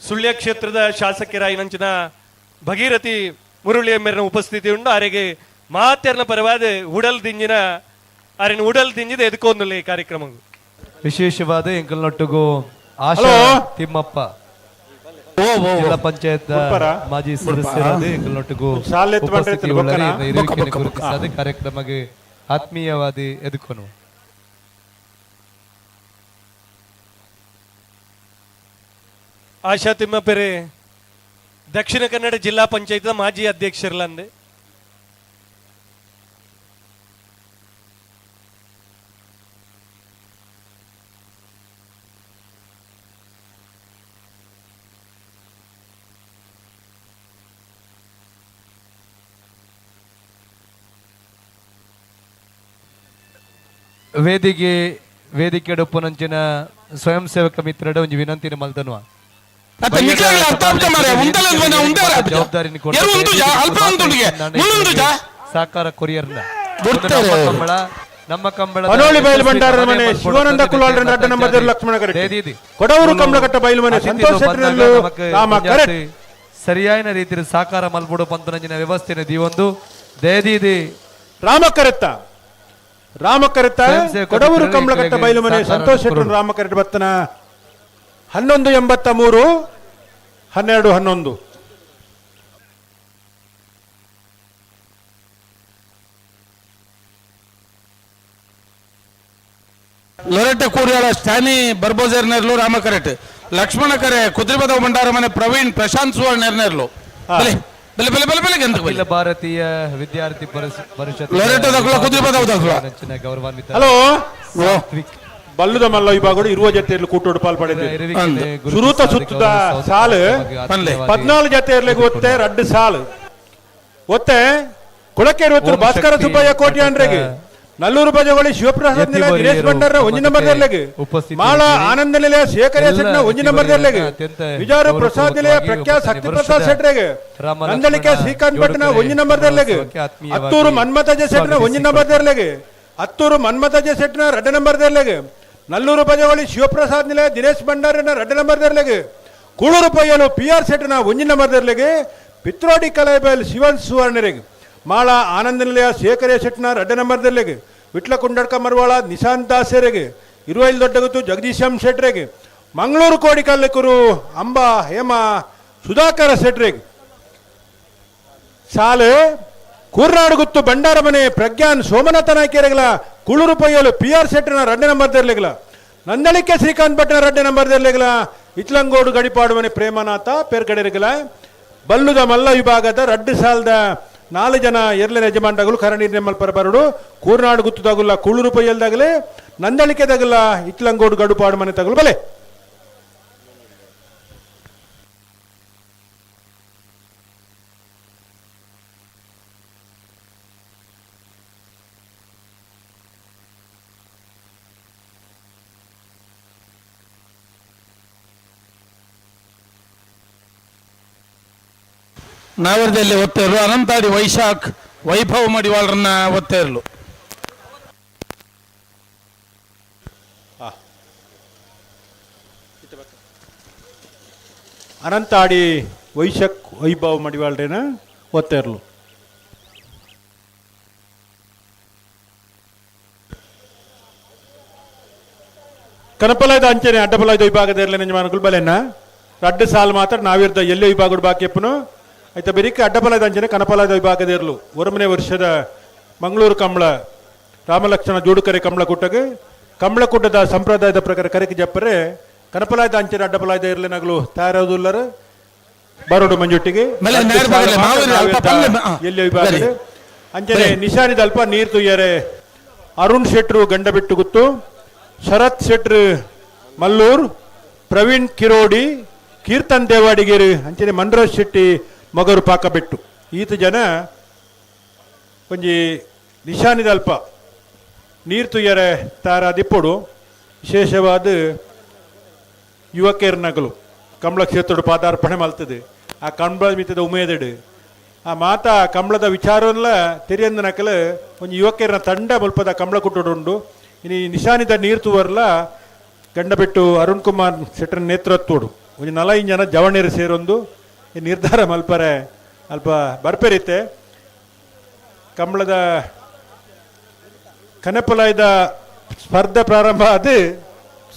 ಸುಳ್ಯ ಕ್ಷೇತ್ರದ ಶಾಸಕರಾಯಿನಂಚಿನ ಭಗೀರಥಿ ಮುರುಳಿ ಮೇರಿನ ಉಪಸ್ಥಿತಿ ಉಂಡು. ಆರೆಗೆ ಮಾತೆರ್ನ ಪರವಾದ ಉಡಲ್ ದಿಂಜಿನ ಆರೆನ ಉಡಲ್ ದಿಂಜಿದ ಎದುಕೊಂದುಲ್ಲ ಈ ಕಾರ್ಯಕ್ರಮ. ವಿಶೇಷವಾದ ಎಂಕಲ್ನೊಟ್ಟಿಗೂ ಆಶಾ ತಿಮ್ಮಪ್ಪ ಜಿಲ್ಲಾ ಪಂಚಾಯತ್ ಮಾಜಿ ಸದಸ್ಯರಾದ ಎಂಕಲ್ನೊಟ್ಟಿಗೂ ಉಪಸ್ಥಿತಿ ಉಳ್ಳರೆ ಇರ್ನ ಇರುವಿಕೆಯನ್ನು ಗುರುತಿಸಾದ ಕಾರ್ಯಕ್ರಮಕ್ಕೆ ಆತ್ಮೀಯವಾದ ಎದುಕೊನು. ಆಶಾ ತಿಮ್ಮಪ್ಪರೇ ದಕ್ಷಿಣ ಕನ್ನಡ ಜಿಲ್ಲಾ ಪಂಚಾಯತ್ ಮಾಜಿ ಅಧ್ಯಕ್ಷರಲ್ಲಂದೆ. ವೇದಿಕೆ ವೇದಿಕೆಡೊಪ್ಪುನಂಚಿನ ಸ್ವಯಂ ಸೇವಕ ಮಿತ್ರಡ ಒಂಜಿ ವಿನಂತಿನ ಮಲ್ತನ್ವ. ಸಹಕಾರ ಕೊರಿಯರ್ನ ಕಂಬಳ ನಮ್ಮ ಕಂಬಳ ಪನೋಳಿ ಬೈಲು ಭಂಡಾರದ ಮನೆ ಶಿವಾನಂದ ಕುಲಾಲ್ ಅಡ್ಡ ನಂಬರ್ ಲಕ್ಷ್ಮಣ ಕರೆಕ್ಟ್. ಕೊಡವೂರು ಕಂಬಳಘಟ್ಟ ಬೈಲು ಮನೆ ಸಂತೋಷ್ ಶೆಟ್ಟರಲ್ಲೂ ರಾಮ ಕರೆಕ್ಟ್. ಸರಿಯಾದ ರೀತಿಯ ಸಾಕಾರ ಮಲ್ಪುಡು ಪಂತನಂಚಿನ ವ್ಯವಸ್ಥೆನ ದೀವೊಂದು ದೇದಿದಿ ರಾಮ ಕರೆತ್ತ ರಾಮ ಕರೆತ್ತ ಕೊಡವೂರು ಕಂಬಳಘಟ್ಟ ಬೈಲು ಮನೆ ಸಂತೋಷ್ ಶೆಟ್ಟರು ರಾಮ ಕರೆಕ್ಟ್ ಬತ್ತನ 11:83 12:11. ಲೊರೆಟ್ಟ ಕೂರಿಯಾಳ ಸ್ಟ್ಯಾನಿ ಬರ್ಬೋಜರ್ ನೇರ್ಲು ರಾಮ ಕರೆಟ್. ಲಕ್ಷ್ಮಣ ಕರೆ ಕುದ್ರಿಬದ ಭಂಡಾರ ಮನೆ ಪ್ರವೀಣ್ ಪ್ರಶಾಂತ್ ಸುವರ್ಣ ನೇರ್ಲು. ಬಲೆ ಬಲೆ ಬಲೆ ಬಲೆ ಬಲೆ ಗಂತ ಅಖಿಲ ಭಾರತೀಯ ವಿದ್ಯಾರ್ಥಿ ಪರಿಷತ್ ಲೊರೆಟ್ಟ ದಗ್ಲ ಕುದ್ರಿಬದ ದಗ್ಲ ಗೌರವಾನ್ವಿತ ಹಲೋ ಬಲ್ಲುದ ಮಲ್ಲ ವಿಭಾಗಗಳು ಇರುವ ಜೊತೆಯಲ್ಲಿ ಕೂಟೋಡು ಪಾಲ್ಪಡೆದಿದೆ. ಸುರೂತ ಸುತ್ತದ ಸಾಲು 14 ಜೊತೆಯರ್ಲಿಗೆ ಒತ್ತೆ 2 ಸಾಲು ಒತ್ತೆ ಕುಳಕೆ ಭಾಸ್ಕರ ಸುಬ್ಬಯ್ಯ ಕೋಟಿ ಅಂಡ್ರೆಗೆ ನಲ್ಲೂರು ಬಜಗೋಳಿ ಶಿವಪ್ರಸಾದ್ ನಿಲಯ ದಿನೇಶ್ ಭಂಡಾರ ಒಂಜಿ ನಂಬರ್ ದರ್ಲೆಗೆ ಮಾಳ ಆನಂದ ನಿಲಯ ಶೇಖರ ಶೆಟ್ನ ಒಂಜಿ ನಂಬರ್ ದರ್ಲೆಗೆ ವಿಜಾರು ಪ್ರಸಾದ್ ನಿಲಯ ಪ್ರಖ್ಯಾತ್ ಶಕ್ತಿ ಪ್ರಸಾದ್ ಶೆಟ್ರೆಗೆ ನಂದಳಿಕೆ ಶ್ರೀಕಾಂತ್ ಭಟ್ನ ಒಂಜಿ ನಂಬರ್ ದರ್ಲೆಗೆ ಅತ್ತೂರು ಮನ್ಮಥ ಜೆ ಶೆಟ್ನ ಒಂಜಿ ನಂಬರ್ ದರ್ಲೆಗೆ ಅತ್ತೂರು ಮನ್ಮಥ ಜೆ ಶೆಟ್ನ 2 ನಂಬರ್ ದರ್ಲೆಗೆ ನಲ್ಲೂರು ಬಜಗೋಳಿ ಶಿವಪ್ರಸಾದ್ ನಿಲಯ ದಿನೇಶ್ ಭಂಡಾರನ 2 ನಂಬರ್ ದರ್ಲೆಗೆ ಕೂಳೂರು ಪಯ್ಯಲು ಪಿ ಆರ್ ಶೆಟ್ನ ಒಂಜಿ ನಂಬರ್ ದರ್ಲೆಗೆ ಪಿತ್ರೋಡಿ ಕಲೈಬೈಲ್ ಶಿವನ್ ಸುವರ್ಣರಿಗೆ ಮಾಳ ಆನಂದ ನಿಲಯ ಶೇಖರ ಶೆಟ್ನ 2 ನಂಬರ್ ದರ್ಲೆಗೆ ವಿಟ್ಲ ಕುಂಡಡ್ಕ ಮರವಾಳ ನಿಶಾಂತ್ ದಾಸರಿಗೆ ಇರುವೈಲ್ ದೊಡ್ಡಗುತ್ತು ಜಗದೀಶಂ ಶೆಟ್ರೆಗೆ ಮಂಗಳೂರು ಕೋಡಿಕಲ್ಲಕರು ಅಂಬಾ ಹೇಮ ಸುಧಾಕರ ಶೆಟ್ರೆಗೆ ಸಾಲು ಕೂರ್ನಾಡುಗುತ್ತು ಭಂಡಾರ ಮನೆ ಪ್ರಜ್ಞಾನ್ ಸೋಮನಾಥ ನಾಯ್ಕರೆಗಳ ಕುಳೂರು ಪಯ್ಯಲು ಪಿ ಆರ್ ಶೆಟ್ಟರ್ನ 2 ನಂಬರ್ ದರ್ಲೆಗಳ ನಂದಳಿಕೆ ಶ್ರೀಕಾಂತ್ ಭಟ್ನ 2 ನಂಬರ್ ದರ್ಲೆಗಳ ಇತ್ಲಂಗೋಡು ಗಡಿಪಾಡು ಮನೆ ಪ್ರೇಮನಾಥ ಪೇರ್ಗಡೆರೆಗಳ ಬಲ್ಲುದ ಮಲ್ಲ ವಿಭಾಗದ 2 ಸಾಲದ 4 ಜನ ಎರಡನೇ ಯಜಮಾನಗಳು ಕರಣೀರ್ ನೆಮ್ಮಲ್ ಪರಬರಡು ಕೂರ್ನಾಡು ಗುತ್ತುದಾಗುಲ್ಲ ಕುಳೂರು ಪಯ್ಯಲ್ದಾಗಲೇ ನಂದಳಿಕೆ ತಗಲ್ಲ ಇತ್ಲಂಗೋಡು ಗಡುಪಾಡು ಮನೆ ತಗಲು ಬಲೆ. ನಾವರದಲ್ಲಿ ಒತ್ತೇರು ಅನಂತಾಡಿ ವೈಶಾಖ್ ವೈಭವ ಮಡಿವಾಳರನ್ನ ಒತ್ತೇರ್ಲು. ಅನಂತಾಡಿ ವೈಶಾಖ್ ವೈಭವ ಮಡಿವಾಳರೇನ ಒತ್ತೇರ್ಲು. ಕನಪಲದ ಅಂಚನೆ ಅಡ್ಡಪಲದ ವಿಭಾಗದ ಇರಲಿ ನಂಜಮಾನಗಳು ಬಲೆನ ರಡ್ಡು ಸಾಲು ಮಾತ್ರ ನಾವಿರ್ದ ಎಲ್ಲೇ ವಿಭಾಗದ ಬಾಕಿಯಪ್ಪನು ಆಯ್ತಾ ಬೆರಿಕೆ ಅಡ್ಡಪಲದ ಅಂಚನೆ ಕನಪಲದ ವಿಭಾಗದ ಇರಲು 1ನೇ ವರ್ಷದ ಮಂಗಳೂರು ಕಂಬಳ ರಾಮಲಕ್ಷ್ಮಣ ಜೋಡುಕರೆ ಕಂಬಳಕೂಟಗೆ ಕಂಬಳಕೂಟದ ಸಂಪ್ರದಾಯದ ಪ್ರಕಾರ ಕರೆಗೆ ಜಪ್ಪರೆ ಕನಪಲಾಯದ ಅಂಚನೆ ಅಡ್ಡಪಲಾಯದ ಇರಲಿ ನಗಲು ತಯಾರಾದುಲ್ಲರು ಬರೋಡು ಮಂಜುಟ್ಟಿಗೆ ಎಲ್ಲಿ ವಿಭಾಗದ ಅಂಚನೆ ನಿಶಾನಿದ ಅಲ್ಪ ನೀರು ತುಯ್ಯರೆ ಅರುಣ್ ಶೆಟ್ರು ಗಂಡಬಿಟ್ಟು ಗುತ್ತು, ಶರತ್ ಶೆಟ್ರು ಮಲ್ಲೂರ್, ಪ್ರವೀಣ್ ಕಿರೋಡಿ, ಕೀರ್ತನ್ ದೇವಾಡಿಗೇರಿ ಅಂಚನೆ ಮನ್ರಾಜ್ ಶೆಟ್ಟಿ ಮಗರು ಪಾಕಬೆಟ್ಟು ಈತ ಜನ ಒಂಜಿ ನಿಶಾನಿದಲ್ಪ ನೀರು ತುಯ್ಯರೆ ತಾರಾದಿಪ್ಪೊಡು ವಿಶೇಷವಾದ ಯುವಕರ್ನಗಲು ಕಂಬಳ ಕ್ಷೇತ್ರದ ಪಾದಾರ್ಪಣೆ ಮಲ್ತದೆ. ಆ ಕಂಬಳ ಮಿತ್ತದ ಉಮೇದಡು ಆ ಮಾತಾ ಕಂಬಳದ ವಿಚಾರವನ್ನೆಲ್ಲ ತೆರಿಯಂದ ನಕಲು ಒಂಜಿ ಯುವಕರನ ತಂಡ ಮುಲ್ಪದ ಕಂಬಳ ಕುಟ್ಟುಂಡು. ಇನಿ ನಿಶಾನಿದ ನೀರು ತೂವರ್ಲ ಗಂಡಬಿಟ್ಟು ಅರುಣ್ ಕುಮಾರ್ ಶೆಟ್ಟರ್ ನೇತೃತ್ವಡು ಒಂಜಿ 45 ಜನ ಜವಣೀರು ಸೇರೊಂದು ಈ ನಿರ್ಧಾರ ಮಲ್ಪರೆ ಅಲ್ಪ ಬರ್ಪೆರಿತೆ. ಕಂಬಳದ ಕನಪಲಾಯ್ದ ಸ್ಪರ್ಧೆ ಪ್ರಾರಂಭ ಅದು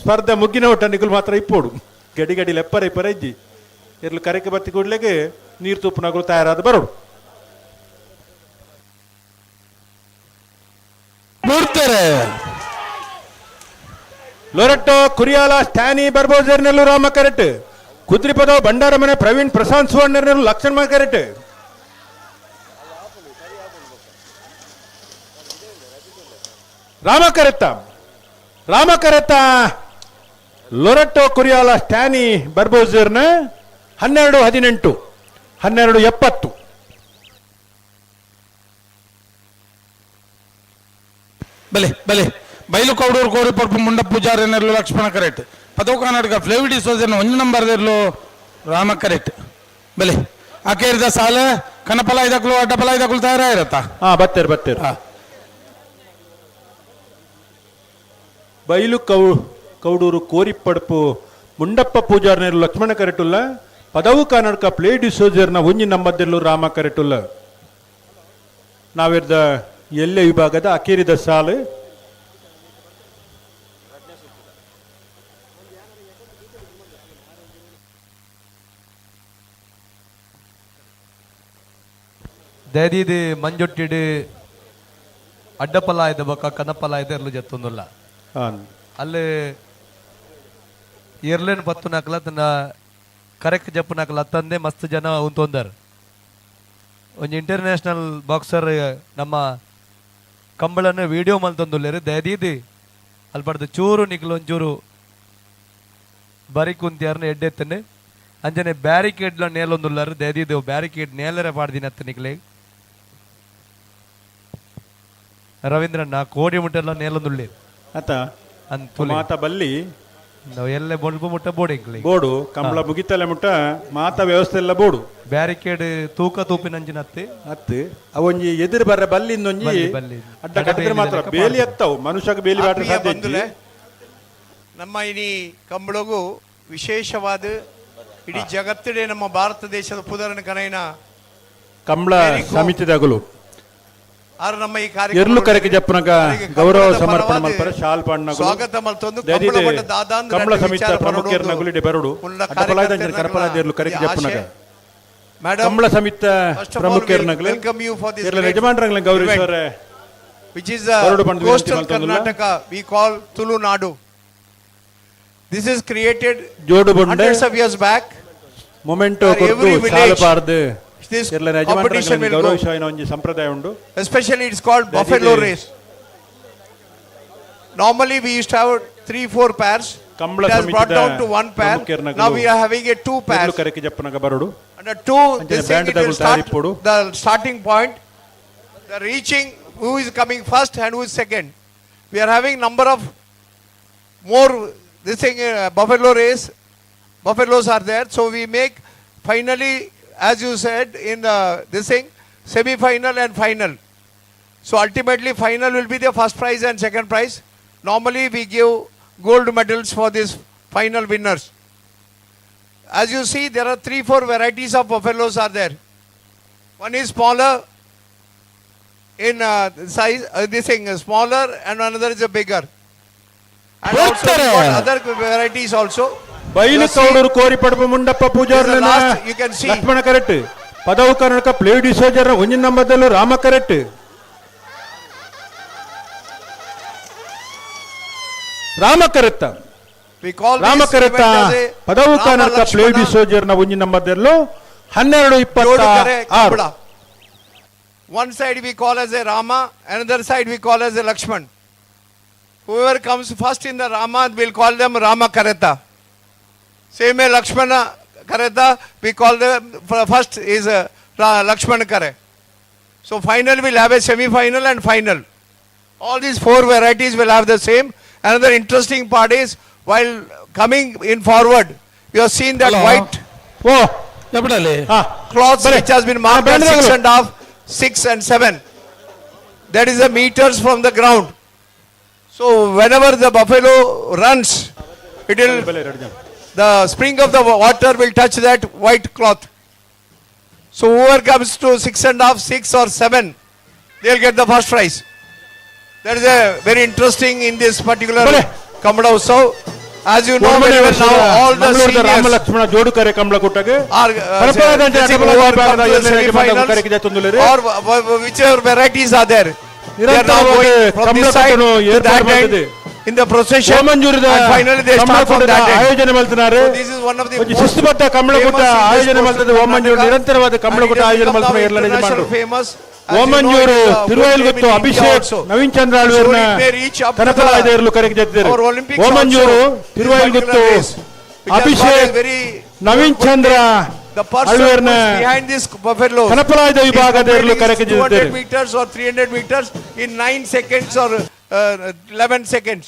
ಸ್ಪರ್ಧೆ ಮುಗ್ಗಿನ ಒಟ್ಟ ನಿಗುಲು ಮಾತ್ರ ಇಪ್ಪೋಡು ಗಡಿ ಗಡಿ ಲೆಪ್ಪರ ಇಪ್ಪರ ಇಜ್ಜಿ ಇರ್ಲು ಕರೆಕೆ ಬತ್ತಿ ಕೂಡ್ಲೆಗೆ ನೀರು ತುಪ್ಪನಗಳು ತಯಾರಾದ ಬರೋಡು. ಬರ್ತಾರೆ ಲೊರೆಟ್ಟೋ ಕುರಿಯಾಲ ಸ್ಟ್ಯಾನಿ ಬರ್ಬೋಜರ್ನೆಲ್ಲು ರಾಮ ಕರೆಟ್, ಕುದ್ರಿಪದ ಭಂಡಾರಮನೆ ಪ್ರವೀಣ್ ಪ್ರಶಾಂತ್ ಸುವರ್ಣರ್ನೆಲ್ಲು ಲಕ್ಷ್ಮಣ ಕರೆಟ್. ರಾಮ ಕರೆತ್ತ ರಾಮ ಕರೆತ್ತ ಲೊರೆಟ್ಟೋ ಕುರಿಯಾಲ ಸ್ಟ್ಯಾನಿ ಬರ್ಬೋಜರ್ನ 12:18 12:70. ಬಲೆ ಬಲೆ ಬೈಲು ಕೌಡೂರು ಕೋರಿಪರ್ಪು ಮುಂಡ ಪೂಜಾರಿ ನೆರ್ಲು ಲಕ್ಷ್ಮಣ ಕರೆಕ್ಟ್, ಪದವು ಕರ್ನಾಟಕ ಫ್ಲೇವಿಡಿ ಸೋಜನ್ ಒಂದು ನಂಬರ್ ಇರ್ಲು ರಾಮ ಕರೆಕ್ಟ್. ಬಲೆ ಅಕೇರಿದ ಸಾಲ ಕನಪಲ ಇದಕ್ಲು ಅಡ್ಡಪಲ ಇದಕ್ಲು ತಯಾರ ಇರತ್ತಾ? ಹಾ ಬತ್ತೇರು ಬತ್ತೇರು. ಬೈಲು ಕೌಡೂರು ಕೋರಿಪಡ್ಪು ಮುಂಡಪ್ಪ ಪೂಜಾರ್ನೇರು ಲಕ್ಷ್ಮಣ ಕರೆಟುಲ್ಲ, ಪದವು ಕರ್ನಾಟಕ ಪ್ಲೇ ಡಿಸೋಜರ್ನ ಒಂಜಿ ನಂಬರ್ದಿರ್ಲು ರಾಮ ಕರೆಟುಲ್ಲ. ನಾವಿರ್ದ ಎಲ್ಲೆ ವಿಭಾಗದ ಅಕೇರಿದ ಸಾಲು ದಯದೀದಿ ಮಂಜೊಟ್ಟಿಡು ಅಡ್ಡಪಲ ಇದೆ ಬೊಕ್ಕ ಕನಪಲ ಇದೆ ಎರ್ಲು ಜತ್ತೊಂದುಲ್ಲ. ಅಲ್ಲಿ ಎರ್ಲೇನು ಪತ್ತು ನಾಕಲ ತನ್ನ ಕರೆಕ್ಟ್ ಜಪ್ಪು ನಾಕಲ ತಂದೆ ಮಸ್ತ್ ಜನ ಉಂತೊಂದರ್. ಒಂಜಿ ಇಂಟರ್ನ್ಯಾಷನಲ್ ಬಾಕ್ಸರ್ ನಮ್ಮ ಕಂಬಳನ್ನು ವಿಡಿಯೋ ಮಲ್ತೊಂದುಲ್ಲೇರು. ದಯದೀದಿ ಅಲ್ಪಡ್ದು ಚೂರು ನಿಕ್ಲು ಒಂಚೂರು ಬರಿ ಕುಂತಿಯಾರನ್ನ ಎಡ್ಡೆತ್ತನೆ ಅಂಜನೆ ಬ್ಯಾರಿಕೇಡ್ಲ ನೇಲೊಂದುಲ್ಲಾರು. ದಯದೀದಿ ಬ್ಯಾರಿಕೇಡ್ ನೇಲರೆ ಪಾಡ್ದಿನ ಅತ್ತ ನಿಕ್ಲೆ ರವೀಂದ್ರಣ್ಣ ಕೋಡಿ ಮುಟ್ಟೆಲ್ಲ ನೇಲೊಂದುಳ್ಳೇರು ಅತ್ತ ಮಾತ ಬಲ್ಲಿ ನಾವು ಎಲ್ಲೆ ಬೊಲ್ಬು ಮುಟ್ಟ ಬೋರ್ಡ್ ಬೋರ್ಡು ಕಂಬಳ ಮುಗಿತಲೆ ಮುಟ್ಟ ಮಾತ ವ್ಯವಸ್ಥೆ ಎಲ್ಲ ಬೋರ್ಡು ಬ್ಯಾರಿಕೇಡ್ ತೂಕ ತೂಪಿನಂಚಿನ ಅತ್ತೆ ಅತ್ತು ಅವೊಂಜಿ ಎದುರು ಬರ್ರ ಬಲ್ಲಿಂದೊಂಜಿ ಬಲ್ಲಿ. ಅಡ್ಡ ಕಟ್ಟಿದ್ರೆ ಮಾತ್ರ ಬೇಲಿ ಅತ್ತವು ಮನುಷ್ಯಗೆ ಬೇಲಿ ಬಾಟ್ರೆ ಆತ್ಮೀಯ ಸಾಧ್ಯ ಬಂಧುಲೇ, ಇಜ್ಜಿ. ನಮ್ಮ ಇನಿ ಕಂಬಳಗು ವಿಶೇಷವಾದ ಇಡೀ ಜಗತ್ತಿಡೆ ನಮ್ಮ ಭಾರತ ದೇಶದ ಪುದರನ ಕನೈನ ಕಂಬಳ ಸಮಿತಿದಾಗಲು ಆರು ನಮ್ಮ ಈ ಎರ್ಲು ಕಾರ್ಯಕ್ರಮ ಕರೆಕೆ ಜಪ್ಪನಗ ಗೌರವ ಸಮರ್ಪಣೆ ಮಲ್ಪರೆ ಶಾಲ್ ಪಾಂಡ್ನಗುಲು ಸ್ವಾಗತ ಮಲ್ತೊಂದು ದಯದೀದಿ ಕಂಬಳ ಬಟ್ಟ ದಾದಾಂದ್ರ ಕಂಬಳ ರಡ್ಡ್ ಸಮಿತಿ ವಿಚಾರ ಪ್ರಮುಖರ್ನ ಪನೊಡೊಂದು ಗುಲಿಡೆ ಬರಡು ಉಲ್ಲ ಅಡ್ಡಪಲಾಯ್ದ ಕಾರ್ಯಕರ್ತೆರ್ನಗುಲ ಕರಪಲಾಯ್ದ ಎರ್ಲು ಕರೆಕೆ ಈ ಜಪ್ಪನಗ ಆಶೆ. ಮೇಡಮ್, ಕಂಬಳ ಸಮಿತ first of all, ಪ್ರಮುಖರ್ನಗುಲು we welcome you for this ಎರ್ಲ great ಯಜಮಾನರಂಗ್ಲ ಗೌರವಿಸುವರೆ which is ಬರಡು ಪಂಡ್ದು ವಿನಂತಿ coastal ಮಲ್ತೊಂದುಲ್ಲ. Karnataka, we call Tulu Nadu. This is created ಜೋಡು ಬೊಂಡೆ hundreds of years back. Memento Where ಕೊರ್ದು every ಶಾಲು village ಪಾರ್ದು this ಎರ್ಲ competition ಯಜಮಾನರಂಗ್ಲ will go. ಗೌರವಿಸುವ ಒಂಜಿ ಸಂಪ್ರದಾಯ ಉಂಡು. Especially it's called buffalo race. Normally we used to have 3-4 pairs. Kambala It has brought ಸಮಿತಿದ down to 1 pair. ಪ್ರಮುಖರ್ನಗುಲು Now we are having a 2 pairs. ಎರ್ಲು ಕರೆಕೆ ಜಪ್ಪನಗ ಬರಡು And a 2, ಅಂಚನೆ this thing band it will ದಗುಲು start ತಯಾರಿಪ್ಪೊಡು. the starting point, the reaching who is coming first and who is second. We are having number of more this thing buffalo race, buffaloes are there. So we make finally, as you said in the this thing, semi-final and final. So ultimately final will be the first prize and second prize. Normally we give gold medals for these final winners. As you see, there are 3-4 varieties of buffaloes are there. One is smaller in size, this thing is smaller, and another is a bigger. And also we got other varieties also. ಬೈಲು You see, Kaudur ಕೋರಿ Padpu Mundappa ಪೂಜಾರ್ಲೆನ This is the last you can see. Lakshmana correct, ಪದವು ಕರ್ನಾಟಕ play ಡಿಸೋಜರ್ ಒಂಜಿ ನಂಬರ್ದಲ್ಲೂ Rama correct. Rama ಕರೆತ್ತ We call Rama this ಕರೆತ್ತ event as a ಪದವು Rama Karnataka play Lakshmana ಡಿಸೋಜರ್ನ ಒಂಜಿ ನಂಬರ್ದಲ್ಲೂ 12:26. Jodukare Kambala. One side we call as a Rama, another side we call as a Lakshman. Whoever comes first in the Rama, we'll call them Rama Kareta. Same way Lakshmana Kareta, we call them, first is Lakshmana Kare. So final will have a semi-final and final. All these 4 varieties will have the same. Another interesting part is, while coming in forward, you have seen that white cloth which has been marked at 6.5, 6 and 7. That is the meters from the ground. So whenever the buffalo runs, it will, the spring of the water will touch that white cloth. So whoever comes to 6.5, 6 or 7, they will get the first prize. That is a very interesting in this particular Kambala Utsav. As you know very well now, all the seniors Ramalakshmana Jodukare Kambala are semi-finals or whichever varieties are there. They are now going from this side to that end in the procession, and finally they start from that end. ಆಯೋಜನೆ ಮಾಡ್ತಿದ್ದಾರೆ. So this is one of the most ಶಿಸ್ತುಬದ್ಧ ಕಮಲಕೂಟ famous in this ಆಯೋಜನೆ ಮಾಡ್ತದೆ. coastal Vamanjoor Karnataka. ನಿರಂತರವಾದ ಕಮಲಕೂಟ And it has ಆಯೋಜನೆ become ಮಾಡ್ತಾರೆ. now ಎಲ್ಲ international ಯಜಮಾನರು. famous. As you know, Vamanjoor it is a good ತಿರುವೈಲ್ಗುತ್ತು name in India Abhishek also. Naveen Chandra So ಆಳ್ವೇರ್ನ it may reach up to the ಕನಕಲಾಯದ ಇರಲು ಕರೆಗೆ ಜತ್ತಿದ್ದಾರೆ. our Olympics Vamanjoor also, this ತಿರುವೈಲ್ಗುತ್ತು particular race, which has got a Abhishek very Naveen good Chandra name. The person who ಆಳ್ವೇರ್ನ is behind this buffalo ಕನಪಲಾಯದ is ವಿಭಾಗದ ಇರಲು completing ಕರೆಗೆ 200 ಜತ್ತಿದ್ದಾರೆ. meters or 300 meters in 9 seconds or 11 seconds.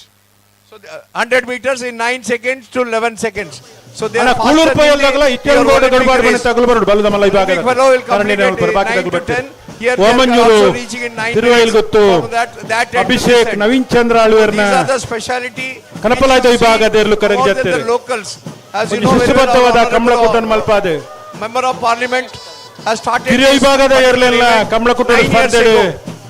So the, 100 meters in 9 seconds to 11 seconds. So they ಅಣ್ಣ, are Kulur faster than ಪೈಯಲ್ದಾಗಲ the ಇತ್ತೆರಡು your Olympic ಗಡುಬಾಡು ಮನೆ race. ತಗಲು ಬರೋಡು ಬಲದ ಮಲ್ಲ ವಿಭಾಗದ. Olympic fellow will ಕಾರಣ complete ಏನು at ಬಾಕಿ 9 ತಗಲು to ಬರ್ತಾರೆ. 10. Here they are Vamanjoor also reaching in 9 ತಿರುವೈಲ್ಗುತ್ತು minutes from that end to Abhishek this end. Naveen Chandra ಆಳ್ವೇರ್ನ These are the speciality ಕನಪಲಾಯದ which you see ವಿಭಾಗದ ಇರಲು ಕರೆಗೆ more than the ಜತ್ತಿದ್ದಾರೆ. locals. As you ಒಂದು know very well, ಶಿಸ್ತುಬದ್ಧವಾದ our ಕಮಲಕೂಟನ್ honorable ಮಲ್ಪಾದೆ. Member of Parliament has started ಕಿರಿಯ this ವಿಭಾಗದ particular ಇರಲಿಲ್ಲ event ಕಮಲಕೂಟದ 9 years ಸ್ಪರ್ಧೆ ago.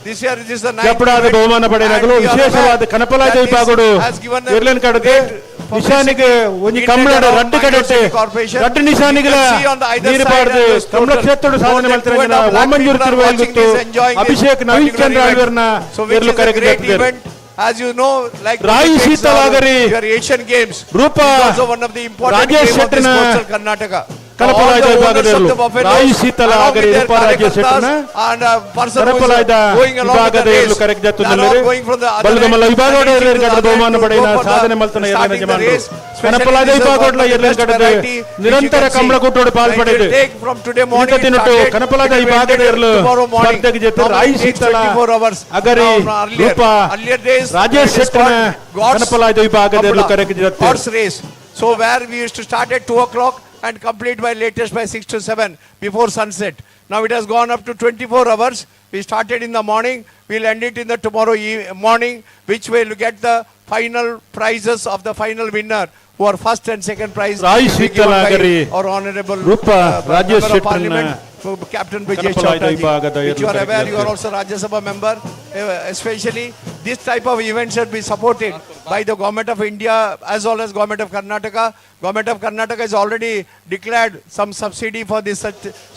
This year it is the ninth ಜಪಡಾದ event. ಬಹುಮಾನ ಪಡೆಯಲಾಗಲು And we are ವಿಶೇಷವಾದ aware ಕನಪಲಾಯದ that this ವಿಭಾಗಡು has given a ಎರ್ಲೆನ್ ಕಡೆಗೆ great ನಿಶಾನಿಗೆ ಒಂಜಿ in ಕಮಲದ and around ರಡ್ಡು Mangalore ಕಡೆಟ್ City Corporation. ರಡ್ಡು ನಿಶಾನಿಗಳ You can see on the either ನೀರು side ಪಾಡ್ದು and the Kamala total ಕ್ಷೇತ್ರದ more ಸಾಧನೆ than ಮಾಡ್ತಾರೆ. 2.5 lakh Vamanjoor people are watching ತಿರುವೈಲ್ಗುತ್ತು this, enjoying this Abhishek Naveen particular Chandra event. ಆಳ್ವೇರ್ನ So which ಎರ್ಲು is a ಕರೆಗೆ great ಜತ್ತಿದ್ದಾರೆ. event. As you know, like Rayi Olympics Sheetalagari, or your Asian Games, Roopa is also one of the important Rajesh game of this ಶೆಟ್ಟರ್ನ coastal Karnataka. ಕನಪಲಾಯದ All the owners of ವಿಭಾಗದಲ್ಲೂ the buffaloes, Rayi Sheetala along with Agari their Roopa Rajesh ಶೆಟ್ಟರ್ನ ಕಾರ್ಯಕರ್ತಾಸ್ and a person who is ಕನಪಲಾಯದ going along with the ವಿಭಾಗದ race. ಎರ್ಲು ಕರೆಗೆ They are all ಜತ್ತುಂದುಲ್ಲೆರ್. going from the other ಬಲದಮಲ್ಲ end ವಿಭಾಗದ and reaching ಎರ್ಲೆರ್ to the ಕಡೆದ other ಬಹುಮಾನ end to ಪಡೆಯಿನ go for the ಸಾಧನೆ ಮಲ್ತನ ಎರ್ಲೆನ starting the ಯಜಮಾನರು. race. Especially ಕನಪಲಾಯದ this is one ವಿಭಾಗದ of the ಎರ್ಲೆರ್ best ಕಡೆದ variety which you ನಿರಂತರ can see. ಕಮಲಕೂಟೋಡು It will ಪಾಲ್ಪಡೆದು take from today morning it ತಿನ್ನುಟ್ಟು started, ಕನಪಲಾಯದ it will ವಿಭಾಗದ end ಎರ್ಲು tomorrow morning. ಸ್ಪರ್ಧೆಗೆ ಜೊತೆ Normally Rayi it takes Sheetala 24 hours. Agari Now, from earlier- Roopa earlier days, Rajesh it is ಶೆಟ್ಟರ್ನ called God's ಕನಪಲಾಯದ ವಿಭಾಗದ ಎರ್ಲು Kambala, ಕರೆಗೆ ಜೊತೆ horse race. So where we used to start at 2 o'clock and complete by latest by 6 to 7 before sunset. Now it has gone up to 24 hours. We started in the morning. We'll end it in the tomorrow morning, which will get the final prizes of the final winner, who are first and second prize. Rayi will be given by Sheetalagari, our honorable Roopa Rajesh Member of ಶೆಟ್ಟರ್ನ Parliament, Captain Brijesh ಕನಪಲಾಯದ Chowtaji, ವಿಭಾಗದ which you are ಎರ್ಲು aware, you are ಕರೆಗೆ also Rajya Sabha member. Especially this type of events should be supported by the government of India as well as government of Karnataka. Government of Karnataka has already declared some subsidy for this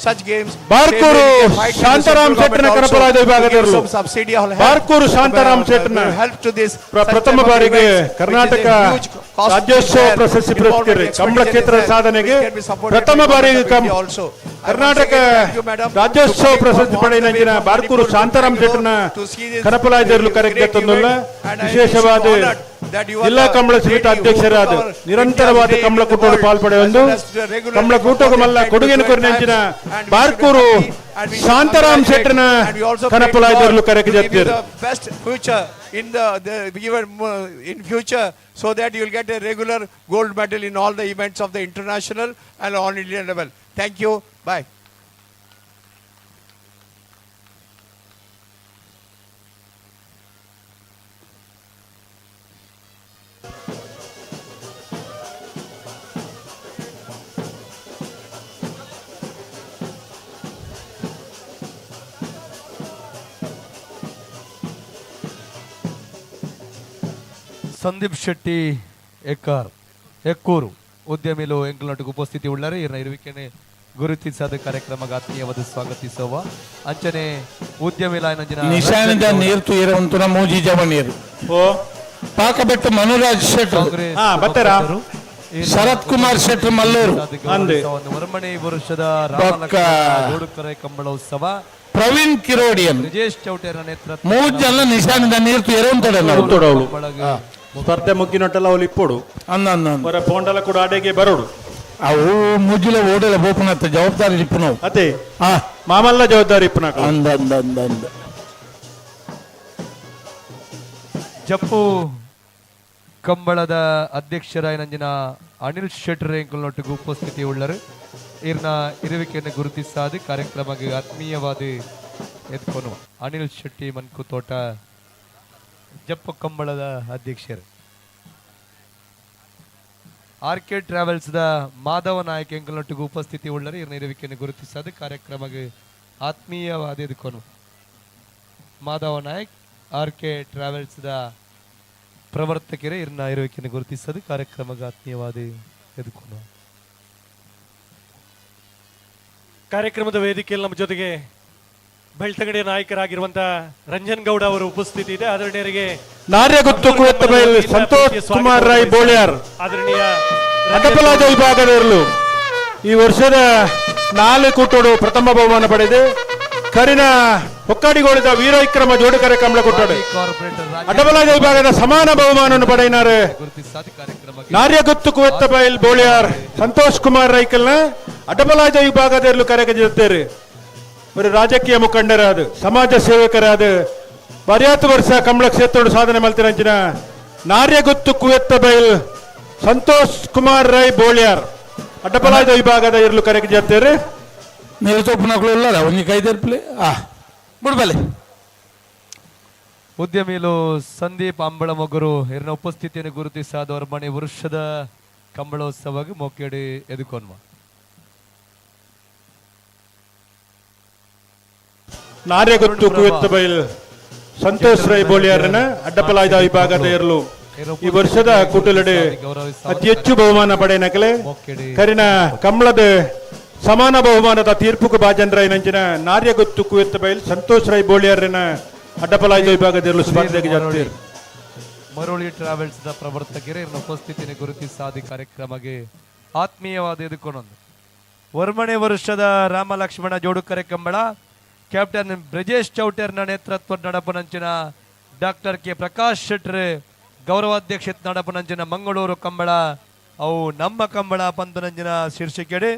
such games. Barkur Same way we can fight with the Shantaram central ಶೆಟ್ಟರ್ನ government also ಕನಪಲಾಯದ to give ವಿಭಾಗದವರು. some subsidy or help Barkur Shantaram ಶೆಟ್ಟರ್ನ help to this such ಪ್ರಥಮ type of ಬಾರಿಗೆ events, which is a Karnataka huge cost Rajyotsava there, ಪ್ರಶಸ್ತಿ involvement ಪುರಸ್ಕರಿ ಕಂಬಳ expenditure is ಕ್ಷೇತ್ರದ there, ಸಾಧನೆಗೆ which can be supported ಪ್ರಥಮ by ಬಾರಿಗೆ government of India also. I once Karnataka again thank you, madam, to Rajyotsava coming from ಪ್ರಶಸ್ತಿ all ಪಡೆದ the way ನಂಜಿನ from Barkur Manipur to Shantaram Bangalore ಶೆಟ್ಟರ್ನ to see this ಕನಪಲಾಯದಲ್ಲೂ great ಕರೆಗೆ event. And I wish you ವಿಶೇಷವಾದ honored that you are ಜಿಲ್ಲಾ the Kambala ಸಮಿತಿ lady who ಅಧ್ಯಕ್ಷರಾದ took our ನಿರಂತರವಾದ India's name Kambala in the ಕೂಟೋಡು world ಪಾಲ್ಪಡೆಯೊಂದು as well as the regularly Kambala ಕೂಟಗೂ ಮಲ್ಲ performed ಕೊಡುಗೆಯನ್ನು 10 to 12 ಕೊರಿನಂಚಿನ times. And we should be Barkur happy and we should Shantaram congratulate ಶೆಟ್ಟರ್ನ and we also pray to God ಕನಪಲಾಯದಲ್ಲೂ to ಕರೆಗೆ give you ಜತ್ತಿರು. the best future in the even more in future, so that you will get a regular gold medal in all the events of the international and all Indian level. Thank you. Bye. Sandeep Shetty Ekkar Hekkur ಉದ್ಯಮಿಲು ಎಂಕಲ್ನಾಟಕ ಉಪಸ್ಥಿತಿ ಉಳ್ಳಾರೆ. ಇರ್ನ ಇರುವಿಕೆನೆ ಗುರುತಿಸಾದ ಕಾರ್ಯಕ್ರಮ ಆತ್ಮೀಯವಾದ ಸ್ವಾಗತಿಸುವ ಅಂಚನೆ ಉದ್ಯಮಿಲ ನಿಶಾನದ ನೀರು ತುಯರಂತುನ ಮೂಜಿ ಜವ ನೀರು. ಓ ಪಾಕಬೆಟ್ಟು ಮನುರಾಜ್ ಶೆಟ್ಟರ್, ಬತ್ತರ ಶರತ್ ಕುಮಾರ್ ಶೆಟ್ಟರ್ ಮಲ್ಲೂರು, ಹೊರಮನೆ ವರುಷದ ರಾಮಲಕ್ಷ್ಮಣ ಜೋಡುಕರೆ ಕಂಬಳೋತ್ಸವ ಪ್ರವೀಣ್ ಕಿರೋಡಿಯನ್ ಬ್ರಿಜೇಶ್ ಚೌಟೇರ ನೇತೃತ್ವ ಮೂರು ಜನ ನಿಶಾನದ ನೀರು ತುಯರಂತಡ ಸ್ಪರ್ಧೆ ಮುಗ್ಗಿನೊಟ್ಟಲ್ಲ ಅವಳು ಇಪ್ಪೋಡು ಅನ್ನ ಹೊರ ಪೋಂಡಲ ಕೂಡ ಅಡೆಗೆ ಬರೋಡು. ಅವು ಮುಜ್ಜಿಲ ಓಡಲ ಬೋಪನತ್ತ ಜವಾಬ್ದಾರಿ ಇಪ್ಪುನವು. ಅದೇ ಮಾಮಲ್ಲ ಜವಾಬ್ದಾರಿ ಇಪ್ಪುನ. ಅಂದ ಅಂದ ಅಂದ ಅಂದ. ಜಪ್ಪು ಕಂಬಳದ ಅಧ್ಯಕ್ಷರಾಯನಂಜಿನ ಅನಿಲ್ ಶೆಟ್ಟರ್ ಎಂಕಲ್ನೊಟ್ಟಿಗೆ ಉಪಸ್ಥಿತಿ ಉಳ್ಳರು. ಇರ್ನ ಇರುವಿಕೆಯನ್ನು ಗುರುತಿಸಾದ ಕಾರ್ಯಕ್ರಮಕ್ಕೆ ಆತ್ಮೀಯವಾದ ಎತ್ಕೊನು ಅನಿಲ್ ಶೆಟ್ಟಿ ಮನ್ಕುತೋಟ ಜಪ್ಪು ಕಂಬಳದ ಅಧ್ಯಕ್ಷರು. R K travels the Madhava Nayak ಎಂಕಲ್ನೊಟ್ಟಿಗೆ ಉಪಸ್ಥಿತಿ ಉಳ್ಳರು. ಇರ್ನ ಇರುವಿಕೆಯನ್ನು ಗುರುತಿಸಾದ ಕಾರ್ಯಕ್ರಮಕ್ಕೆ ಆತ್ಮೀಯವಾದ ಎತ್ಕೊನು Madhava Nayak R K travels the ಪ್ರವರ್ತಕರೇ ಇರ್ನ ಇರುವಿಕೆಯನ್ನು ಗುರುತಿಸೋದು ಕಾರ್ಯಕ್ರಮಕ್ಕೆ ಆತ್ಮೀಯವಾದ ಎದುಕೊನು. ಕಾರ್ಯಕ್ರಮದ ವೇದಿಕೆಯಲ್ಲಿ ನಮ್ಮ ಜೊತೆಗೆ ಬೆಳ್ತಂಗಡಿಯ ನಾಯಕರಾಗಿರುವಂತಹ ರಂಜನ್ ಗೌಡ ಅವರ ಉಪಸ್ಥಿತಿ ಇದೆ. ಆದರಣೀಯರಿಗೆ ನಾರ್ಯಗುತ್ತು ಕುವೆತ್ತಬೈಲ್ ಸಂತೋಷ್ ಕುಮಾರ್ ರೈ ಬೋಳ್ಯಾರ್ ಆದರಣೀಯ ಅಡ್ಡಪಲಾದ ವಿಭಾಗದಲ್ಲೂ ಈ ವರ್ಷದ 4 ಕೂಟೋಡು ಪ್ರಥಮ ಬಹುಮಾನ ಪಡೆದು ಕರಿನ ಹೊಕ್ಕಾಡಿಗೋಳಿದ ವೀರವಿಕ್ರಮ ಜೋಡುಕರೆ ಕಮಲ ಕೊಟ್ಟೋಡು ಅಡ್ಡಬಲಾದ ವಿಭಾಗದ ಸಮಾನ ಬಹುಮಾನವನ್ನು ಪಡೆಯಿನಾರು ನಾರ್ಯಗುತ್ತು ಕುವೆತ್ತಬೈಲ್ ಬೋಳಿಯಾರ್ ಸಂತೋಷ್ ಕುಮಾರ್ ರೈಕಲ್ನ ಅಡ್ಡಬಲಾದ ವಿಭಾಗದಲ್ಲೂ ಕರೆಗೆ ஒரு ರಾಜಕೀಯ ಮುಖಂಡರಾದ ಸಮಾಜ ಸೇವಕರಾದ ಪರ್ಯಾಪ್ತ ವರ್ಷ ಕಮಲ ಕ್ಷೇತ್ರ ಸಾಧನೆ ಮಲ್ತಿರಂಚಿನ ನಾರ್ಯಗುತ್ತು ಕುವೆತ್ತಬೈಲ್ ಸಂತೋಷ್ ಕುಮಾರ್ ರೈ ಬೋಳ್ಯಾರ್ ಅಡ್ಡಪಲಾದ ವಿಭಾಗದ ಇರಲು ಕರೆಗೆ ಜತ್ತೇರಿ. ನಿಲ್ತೊಪ್ಪನಗಳು ಇಲ್ಲ ಒಂಜಿ ಕೈ ತೆರ್ಪಲಿ ಆ ಬಿಡ್ಬಲೆ. ಉದ್ಯಮಿಲು ಸಂದೀಪ್ ಅಂಬಳಮೊಗರು ಇರನ ಉಪಸ್ಥಿತಿಯನ್ನು ಗುರುತಿಸಾದವರ ಮನೆ ವೃಷದ ಕಂಬಳೋತ್ಸವ ಮೊಕ್ಕೇಡಿ ಎದುಕೊನ್ಮ. ನಾರ್ಯಗುತ್ತು ಕುವೆತ್ತಬೈಲ್ ಸಂತೋಷ್ ರೈ ಬೋಳಿಯಾರನ ಅಡ್ಡಪಲಾಯ್ದ ವಿಭಾಗದ ಇರಲು ಈ ವರ್ಷದ ಕುಟುಲಡೆ ಅತಿ ಹೆಚ್ಚು ಬಹುಮಾನ ಪಡೆಯನಕಲೆ ಕರಿನ ಕಮಲದ ಸಮಾನ ಬಹುಮಾನದ ತೀರ್ಪುಕು ಬಾಜನ್ ರೈ ನಂಚಿನ ನಾರ್ಯಗುತ್ತು ಕುವೆತ್ತಬೈಲ್ ಸಂತೋಷ್ ರೈ ಬೋಳಿಯಾರನ ಅಡ್ಡಪಲಾಯ್ದ ವಿಭಾಗದ ಇರಲು ಸ್ಪರ್ಧೆಗೆ ಜಾತ್ರೆ. ಮರೋಳಿ ಟ್ರಾವೆಲ್ಸ್ the ಪ್ರವರ್ತಕರೇ ಇವರ ಉಪಸ್ಥಿತಿಯನ್ನು ಗುರುತಿಸಾದಿ ಕಾರ್ಯಕ್ರಮಕ್ಕೆ ಆತ್ಮೀಯವಾದ ಎದುಕೊಂಡೊಂದು ವರ್ಮಣೆ ವರ್ಷದ ರಾಮ ಲಕ್ಷ್ಮಣ ಜೋಡುಕರೆ ಕಂಬಳ ಕ್ಯಾಪ್ಟನ್ ಬ್ರಜೇಶ್ ಚೌಟರ್ನ ನೇತೃತ್ವ ನಡಪನಂಚಿನ ಡಾಕ್ಟರ್ ಕೆ ಪ್ರಕಾಶ್ ಶೆಟ್ರ್ ಗೌರವಾಧ್ಯಕ್ಷ ನಡಪನಂಚಿನ ಮಂಗಳೂರು ಕಂಬಳ ಅವು ನಮ್ಮ ಕಂಬಳ ಪಂತನಂಚಿನ ಶೀರ್ಷಿಕೆಡೆ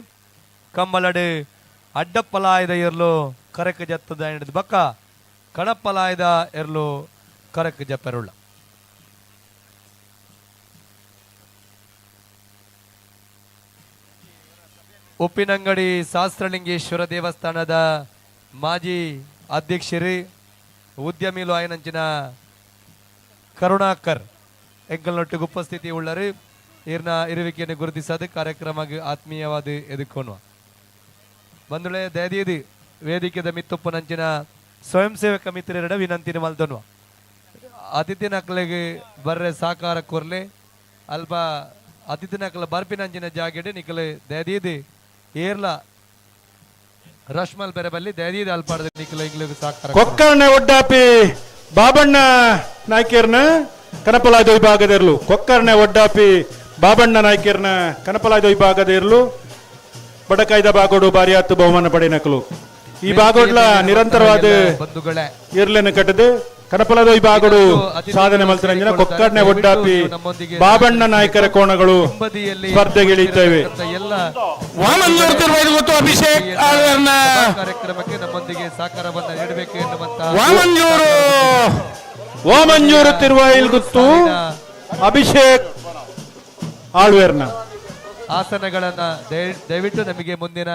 ಕಂಬಳಡೆ ಅಡ್ಡಪ್ಪಲಾಯದ ಇರ್ಲು ಕರಕ ಜತ್ತದ ಹಿಡಿದು ಬಕ್ಕ ಕಣಪ್ಪಲಾಯದ ಎರ್ಲು ಕರಕ ಜಪ್ಪೆರುಳ್ಳ. ಉಪ್ಪಿನಂಗಡಿ ಶಾಸ್ತ್ರಲಿಂಗೇಶ್ವರ ದೇವಸ್ಥಾನದ ಮಾಜಿ ಅಧ್ಯಕ್ಷರು ಉದ್ಯಮಿಲು ಆಯನಂಚಿನ ಕರುಣಾಕರ್ ಎಂಕಲ್ನೊಟ್ಟಿಗೆ ಉಪಸ್ಥಿತಿ ಉಳ್ಳರು. ಇರ್ನ ಇರುವಿಕೆಯನ್ನು ಗುರುತಿಸೋದು ಕಾರ್ಯಕ್ರಮ ಆತ್ಮೀಯವಾದ ಎದುಕೊನುವ ಬಂಧುಳೆ ದಯದೀದಿ ವೇದಿಕೆದ ಮಿತ್ತೊಪ್ಪನಂಚಿನ ಸ್ವಯಂ ಸೇವಕ ಮಿತ್ರರೆಡ ವಿನಂತಿನ ಮಲ್ದೊನ್ವ ಅತಿಥಿ ನಕ್ಲೆಗೆ ಬರ್ರೆ ಸಾಕಾರ ಕೊರ್ಲೆ ಅಲ್ಪ ಅತಿಥಿ ನಕ್ಲ ಬರ್ಪಿನಂಚಿನ ಜಾಗೆಡೆ ನಿಕಲೆ ದಯದೀದಿ ಏರ್ಲ ರಶ್ಮಲ್ ಬೇರೆ ಬಲ್ಲಿ ದಯದೀದಿ ಅಲ್ಪಾಡದ ನಿಕಲೆ ಇಂಗ್ಲಿಗೆ ಸಾಕಾರ. ಕೊಕ್ಕರ್ಣೆ ಒಡ್ಡಾಪಿ ಬಾಬಣ್ಣ ನಾಯ್ಕರ್ನ ಕನಪಲಾದ ವಿಭಾಗದ ಇರಲು ಕೊಕ್ಕರ್ಣೆ ಒಡ್ಡಾಪಿ ಬಾಬಣ್ಣ ನಾಯ್ಕರ್ನ ಕನಪಲಾದ ವಿಭಾಗದ ಇರಲು ಬಡಕಾಯ್ದ ಬಾಗೋಡು ಬಾರಿಯಾತು ಬಹುಮಾನ ಪಡೆಯನಕಲು ಈ ಬಾಗೋಡ್ಲ ನಿರಂತರವಾದ ಇರ್ಲೆನ ಕಟ್ಟದೆ ಕನಪಲದ ವಿಭಾಗಡು ಸಾಧನೆ ಮಲ್ತಿರಂಜನ ಕೊಕ್ಕರ್ಣೆ ಒಡ್ಡಾಪಿ ಬಾಬಣ್ಣ ನಾಯಕರ ಕೋಣಗಳು ಸ್ಪರ್ಧೆಗೆ ಇಳಿಯುತ್ತವೆ. ಗೊತ್ತು ಅಭಿಷೇಕ್ ಕಾರ್ಯಕ್ರಮಕ್ಕೆ ನಮ್ಮೊಂದಿಗೆ ಸಹಕಾರವನ್ನು ನೀಡಬೇಕು ಎನ್ನುವಂತ ವಾಮಂಜೂರು ತಿರುವಾಯಿಲ್ ಗುತ್ತು ಅಭಿಷೇಕ್ ಆಳ್ವೇರ್ನ ಆಸನಗಳನ್ನ ದಯವಿಟ್ಟು ನಮಗೆ ಮುಂದಿನ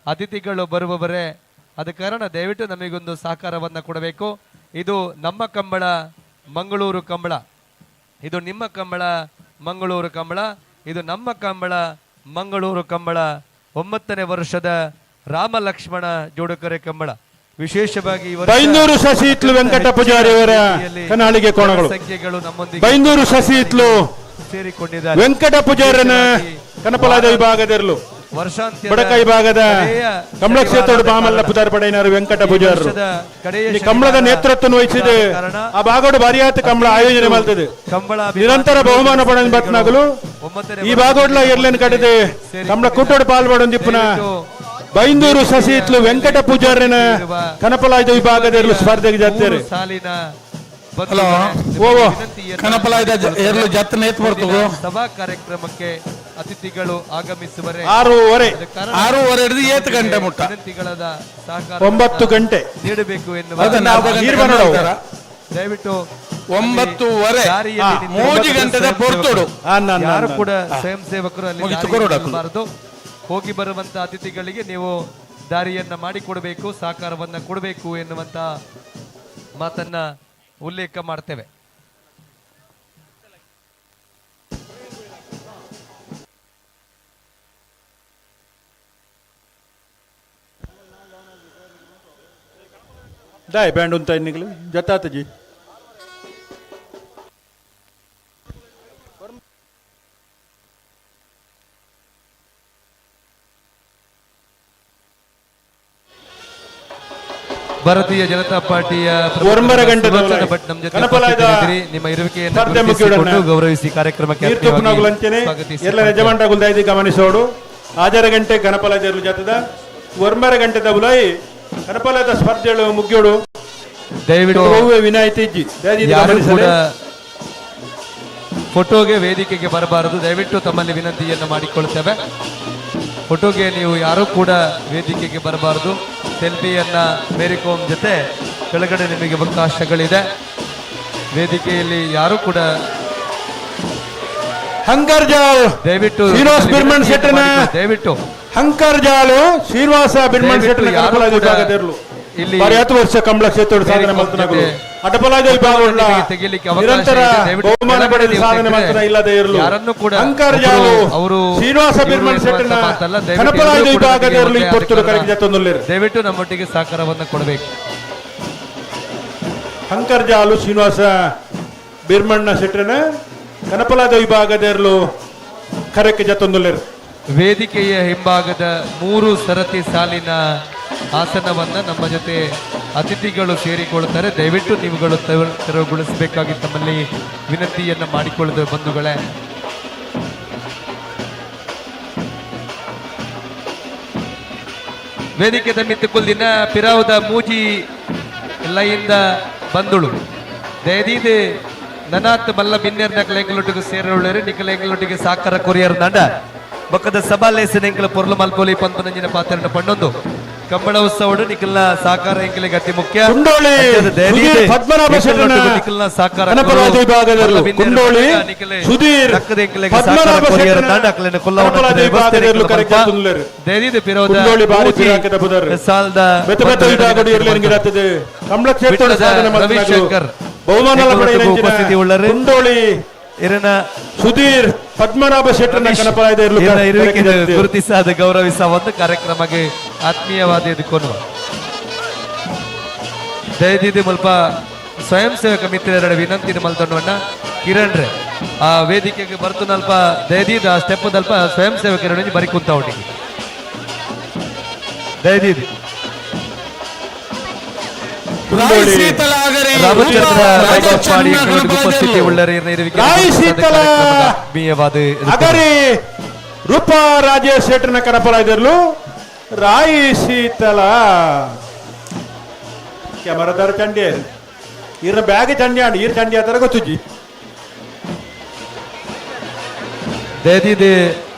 ಅತಿಥಿಗಳು ಬರುವವರೇ ಆದ ಕಾರಣ ದಯವಿಟ್ಟು ನಮಗೊಂದು ಸಹಕಾರವನ್ನು ಕೊಡಬೇಕು. ಇದು ನಮ್ಮ ಕಂಬಳ ಮಂಗಳೂರು ಕಂಬಳ, ಇದು ನಿಮ್ಮ ಕಂಬಳ ಮಂಗಳೂರು ಕಂಬಳ, ಇದು ನಮ್ಮ ಕಂಬಳ ಮಂಗಳೂರು ಕಂಬಳ. 9ನೇ ವರ್ಷದ ರಾಮ ಲಕ್ಷ್ಮಣ ಜೋಡುಕರೆ ಕಂಬಳ ವಿಶೇಷವಾಗಿ ಬೈಂದೂರು ಶಶಿತ್ಲು ವೆಂಕಟ ಪೂಜಾರಿ ಅವರ ಕನ್ನಾಳಿಗೆ ಕೋಣಗಳು ಸಂಖ್ಯೆಗಳು ನಮ್ಮೊಂದಿಗೆ ಬೈಂದೂರು ಶಶಿತ್ಲು ಸೇರಿಕೊಂಡಿದ್ದಾರೆ. ವೆಂಕಟ ಪೂಜಾರನ ಕನಪಲಾದ ವಿಭಾಗದಿರಲು ಬಡಕ ವಿಭಾಗದ ಕಮಲ ಕ್ಷೇತ್ರದ ಬಾಮಲ್ಲ ಪುದಾರ್ ಪಡೆಯಿನಾರು ವೆಂಕಟ ಪೂಜಾರರು ಈ ಕಮಲದ ನೇತೃತ್ವ ವಹಿಸಿದೆ. ಆ ಭಾಗಡು ಬಾರಿಯಾತ ಕಮಲ ಆಯೋಜನೆ ಮಾಡ್ತದೆ. ನಿರಂತರ ಬಹುಮಾನ ಪಡೆದ ಬತ್ನಾಗಲು ಈ ಭಾಗೋಡ್ಲ ಎರ್ಲೇನು ಕಟ್ಟಿದೆ ಕಮಲ ಕೂಟೋಡು ಪಾಲ್ಪಡೊಂದಿಪ್ಪುನ ಬೈಂದೂರು ಶಶಿತ್ಲು ವೆಂಕಟ ಪೂಜಾರನ ಕನಪಲಾಯ್ದ ವಿಭಾಗದ ಸ್ಪರ್ಧೆಗೆ ಜಾತ್ರೆ. ಹಲೋ ಕನಪಲಾಯ್ದ ಎರ್ಲು ಜಾತ್ರೆ ನೇತ್ ಬರ್ತದೆ ಸಭಾ ಕಾರ್ಯಕ್ರಮಕ್ಕೆ ಅತಿಥಿಗಳು ಆಗಮಿಸುವರೆ. ಆರೂವರೆ. ಆರೂವರೆ ಹಿಡಿದು ಏಳು ಗಂಟೆ ಮುಟ್ಟ. ವಿನಂತಿಗಳಾದ ಸಹಕಾರ 9 ಗಂಟೆ ನೀಡಬೇಕು ಎನ್ನುವ ದಯವಿಟ್ಟು 9:30 ಮೂಜಿ ಗಂಟೆದ ಪೊರ್ತೋಡು. ಯಾರು ಕೂಡ ಸ್ವಯಂ ಸೇವಕರು ಅಲ್ಲಿ ಬಾರದು. ಹೋಗಿ ಬರುವಂತ ಅತಿಥಿಗಳಿಗೆ ನೀವು ದಾರಿಯನ್ನ ಮಾಡಿಕೊಡಬೇಕು, ಸಹಕಾರವನ್ನ ಕೊಡಬೇಕು ಎನ್ನುವಂತ ಮಾತನ್ನ ಉಲ್ಲೇಖ ಮಾಡ್ತೇವೆ. ದಾಯ್ ಬ್ಯಾಂಡ್ ಉಂತ ಇನ್ನಿಗಲು ಜತಾತಜಿ. ಭಾರತೀಯ ಜನತಾ ಪಾರ್ಟಿಯ ನಿಮ್ಮ ಇರುವಿಕೆಯನ್ನು ಗೌರವಿಸಿ ಕಾರ್ಯಕ್ರಮಕ್ಕೆ ಗಮನಿಸೋಡು. 6 ಗಂಟೆ ಗಣಪಲ ಜಾತದ 9 ಗಂಟೆ ದಬುಲಾಯಿ ಗಣಪಲದ ಸ್ಪರ್ಧೆಗಳು ಮುಗಿಯೋಡು. ದಯವಿಟ್ಟು ವಿನಾಯಿತಿ ಫೋಟೋಗೆ ವೇದಿಕೆಗೆ ಬರಬಾರದು, ದಯವಿಟ್ಟು ತಮ್ಮಲ್ಲಿ ವಿನಂತಿಯನ್ನು ಮಾಡಿಕೊಳ್ಳುತ್ತೇವೆ. ಫೋಟೋಗೆ ನೀವು ಯಾರೂ ಕೂಡ ವೇದಿಕೆಗೆ ಬರಬಾರದು. ಸೆಲ್ಫಿಯನ್ನ ಮೇರಿಕೋಮ್ ಜೊತೆ ಕೆಳಗಡೆ ನಿಮಗೆ ಅವಕಾಶಗಳಿದೆ. ವೇದಿಕೆಯಲ್ಲಿ ಯಾರು ಕೂಡ ಹಂಕರ್ಜಾಲ್ ದಯವಿಟ್ಟು ಶ್ರೀನಿವಾಸ್ ಬಿರ್ಮಣ್ ಶೆಟ್ಟನ ದಯವಿಟ್ಟು ಹಂಕರ್ಜಾಲು ಶ್ರೀನಿವಾಸ ಬಿರ್ಮಣ್ ಶೆಟ್ಟನ ಇಲ್ಲಿ ಹತ್ತು ವರ್ಷ ಕಂಬಳ ಕ್ಷೇತ್ರ ಸಾಧನೆ ಮಾಡ್ತಾನೆ. ಅಟಪಲಾದ ನಿರಂತರ ಬಹುಮಾನ ಪಡೆದು ಸಾಧನೆ ಮಾಡ್ತಾನೆ ಇಲ್ಲದೆ ಇರಲು ಹಂಕರ್ಜಾಲು ಅವರು ಶ್ರೀನಿವಾಸ ಬಿರ್ಮಣ್ ಶೆಟ್ಟನ ಕನಪಲಾದ ವಿಭಾಗದ ಇರಲು ಇಪ್ಪತ್ತು ಕರೆಗೆ ಜೊತೆ ದಯವಿಟ್ಟು ನಮ್ಮೊಟ್ಟಿಗೆ ಸಹಕಾರವನ್ನು ಕೊಡಬೇಕು. ಹಂಕರ್ಜಾಲು ಶ್ರೀನಿವಾಸ ಬಿರ್ಮಣ್ಣ ಶೆಟ್ಟನ ಕನಪಲಾದ ವಿಭಾಗದ ಇರಲು ಕರೆಕ್ಕೆ ಜೊತ್ತೊಂದುಲ್ಲೇರು. ವೇದಿಕೆಯ ಹಿಂಭಾಗದ 3 ಸರತಿ ಸಾಲಿನ ಆಸನವನ್ನು ನಮ್ಮ ಜೊತೆ ಅತಿಥಿಗಳು ಸೇರಿಕೊಳ್ಳುತ್ತಾರೆ. ದಯವಿಟ್ಟು ನೀವುಗಳು ತೆರವುಗೊಳಿಸಬೇಕಾಗಿ ತಮ್ಮಲ್ಲಿ ವಿನಂತಿಯನ್ನು ಮಾಡಿಕೊಳ್ಳುತ್ತೇವೆ ಬಂಧುಗಳೇ. ವೇದಿಕೆ ಮಿತ್ತು ಕುಲ್ದಿನ ಪಿರಾವದ ಮೂಜಿ ಲೈಂದ ಬಂದುಳು ದಯದೀದೆ ನನಾತ್ ಮಲ್ಲ ಬಿನ್ನೆರ್ ನಕಲೆಂಗಲೊಟ್ಟಿಗೆ ಸೇರೋಳ್ಳೇರು ನಿಕಲೆಂಗಲೊಟ್ಟಿಗೆ ಸಾಕರ ಕೊರಿಯರ್ ನಂಡ ಬೊಕ್ಕದ ಸಭಾಲೇಸನ ಎಂಕಲ ಪೊರ್ಲು ಮಲ್ಪೋಲಿ ಪಂಪನಂಜಿನ ಪಾತ್ರನ ಪಣ್ಣೊಂದು ಕಂಬಳ ಉತ್ಸವಡು ನಿಖಲ್ನ ಸಾಕಾರ ಎಂಕಲಿಗೆ ಅತಿ ಮುಖ್ಯ. ಪದ್ಮನಾಭ ನಿಖಲ್ನ ಸಾಕಾರ ಸುಧೀರ್ ಪದ್ಮನಾಭ ರವಿಶಂಕರ್ ಬಹುಮಾನ ಉಪಸ್ಥಿತಿ ಉಳ್ಳರು ಸುಧೀರ್ ಪದ್ಮನಾಭ ಶೆಟ್ಟರನ್ನ ಗುರುತಿಸಾದ ಗೌರವಿಸುವ ಒಂದು ಕಾರ್ಯಕ್ರಮಕ್ಕೆ ಆತ್ಮೀಯವಾದ ಎದುಕೊನುವ ದಯದೀದಿ ಮುಲ್ಪ ಸ್ವಯಂ ಸೇವಕ ಮಿತ್ರರ ವಿನಂತಿ ಮಲ್ತೊಂಡವನ್ನ ಕಿರಣ್ ರೇ ಆ ವೇದಿಕೆಗೆ ಬರ್ತನಲ್ಪ ದಯದೀದ ಆ ಸ್ಟೆಪ್ ದಲ್ಪ ಸ್ವಯಂ ಸೇವಕರ ಬರಿ ಕುಂತ ಒಟ್ಟಿಗೆ ದಯದೀದಿ ಉಪಸ್ಥಿತಿ ಅಗರಿ ರೂಪಾ ರಾಜೇಶ್ ಶೆಟ್ಟರ್ನ ಕನಪಲ ಇದಿರ್ಲು ರಾಯಿ ಶೀತಲ ಕ್ಯಾಮರಾದಾರ ಚಂಡಿ ಇರ ಬ್ಯಾಗ್ ಚಂಡಿ ಆಂಡ್ ಈರ್ ಚಂಡಿ ಆತರ ಗೊತ್ತುಜಿ ದಯದೀದಿ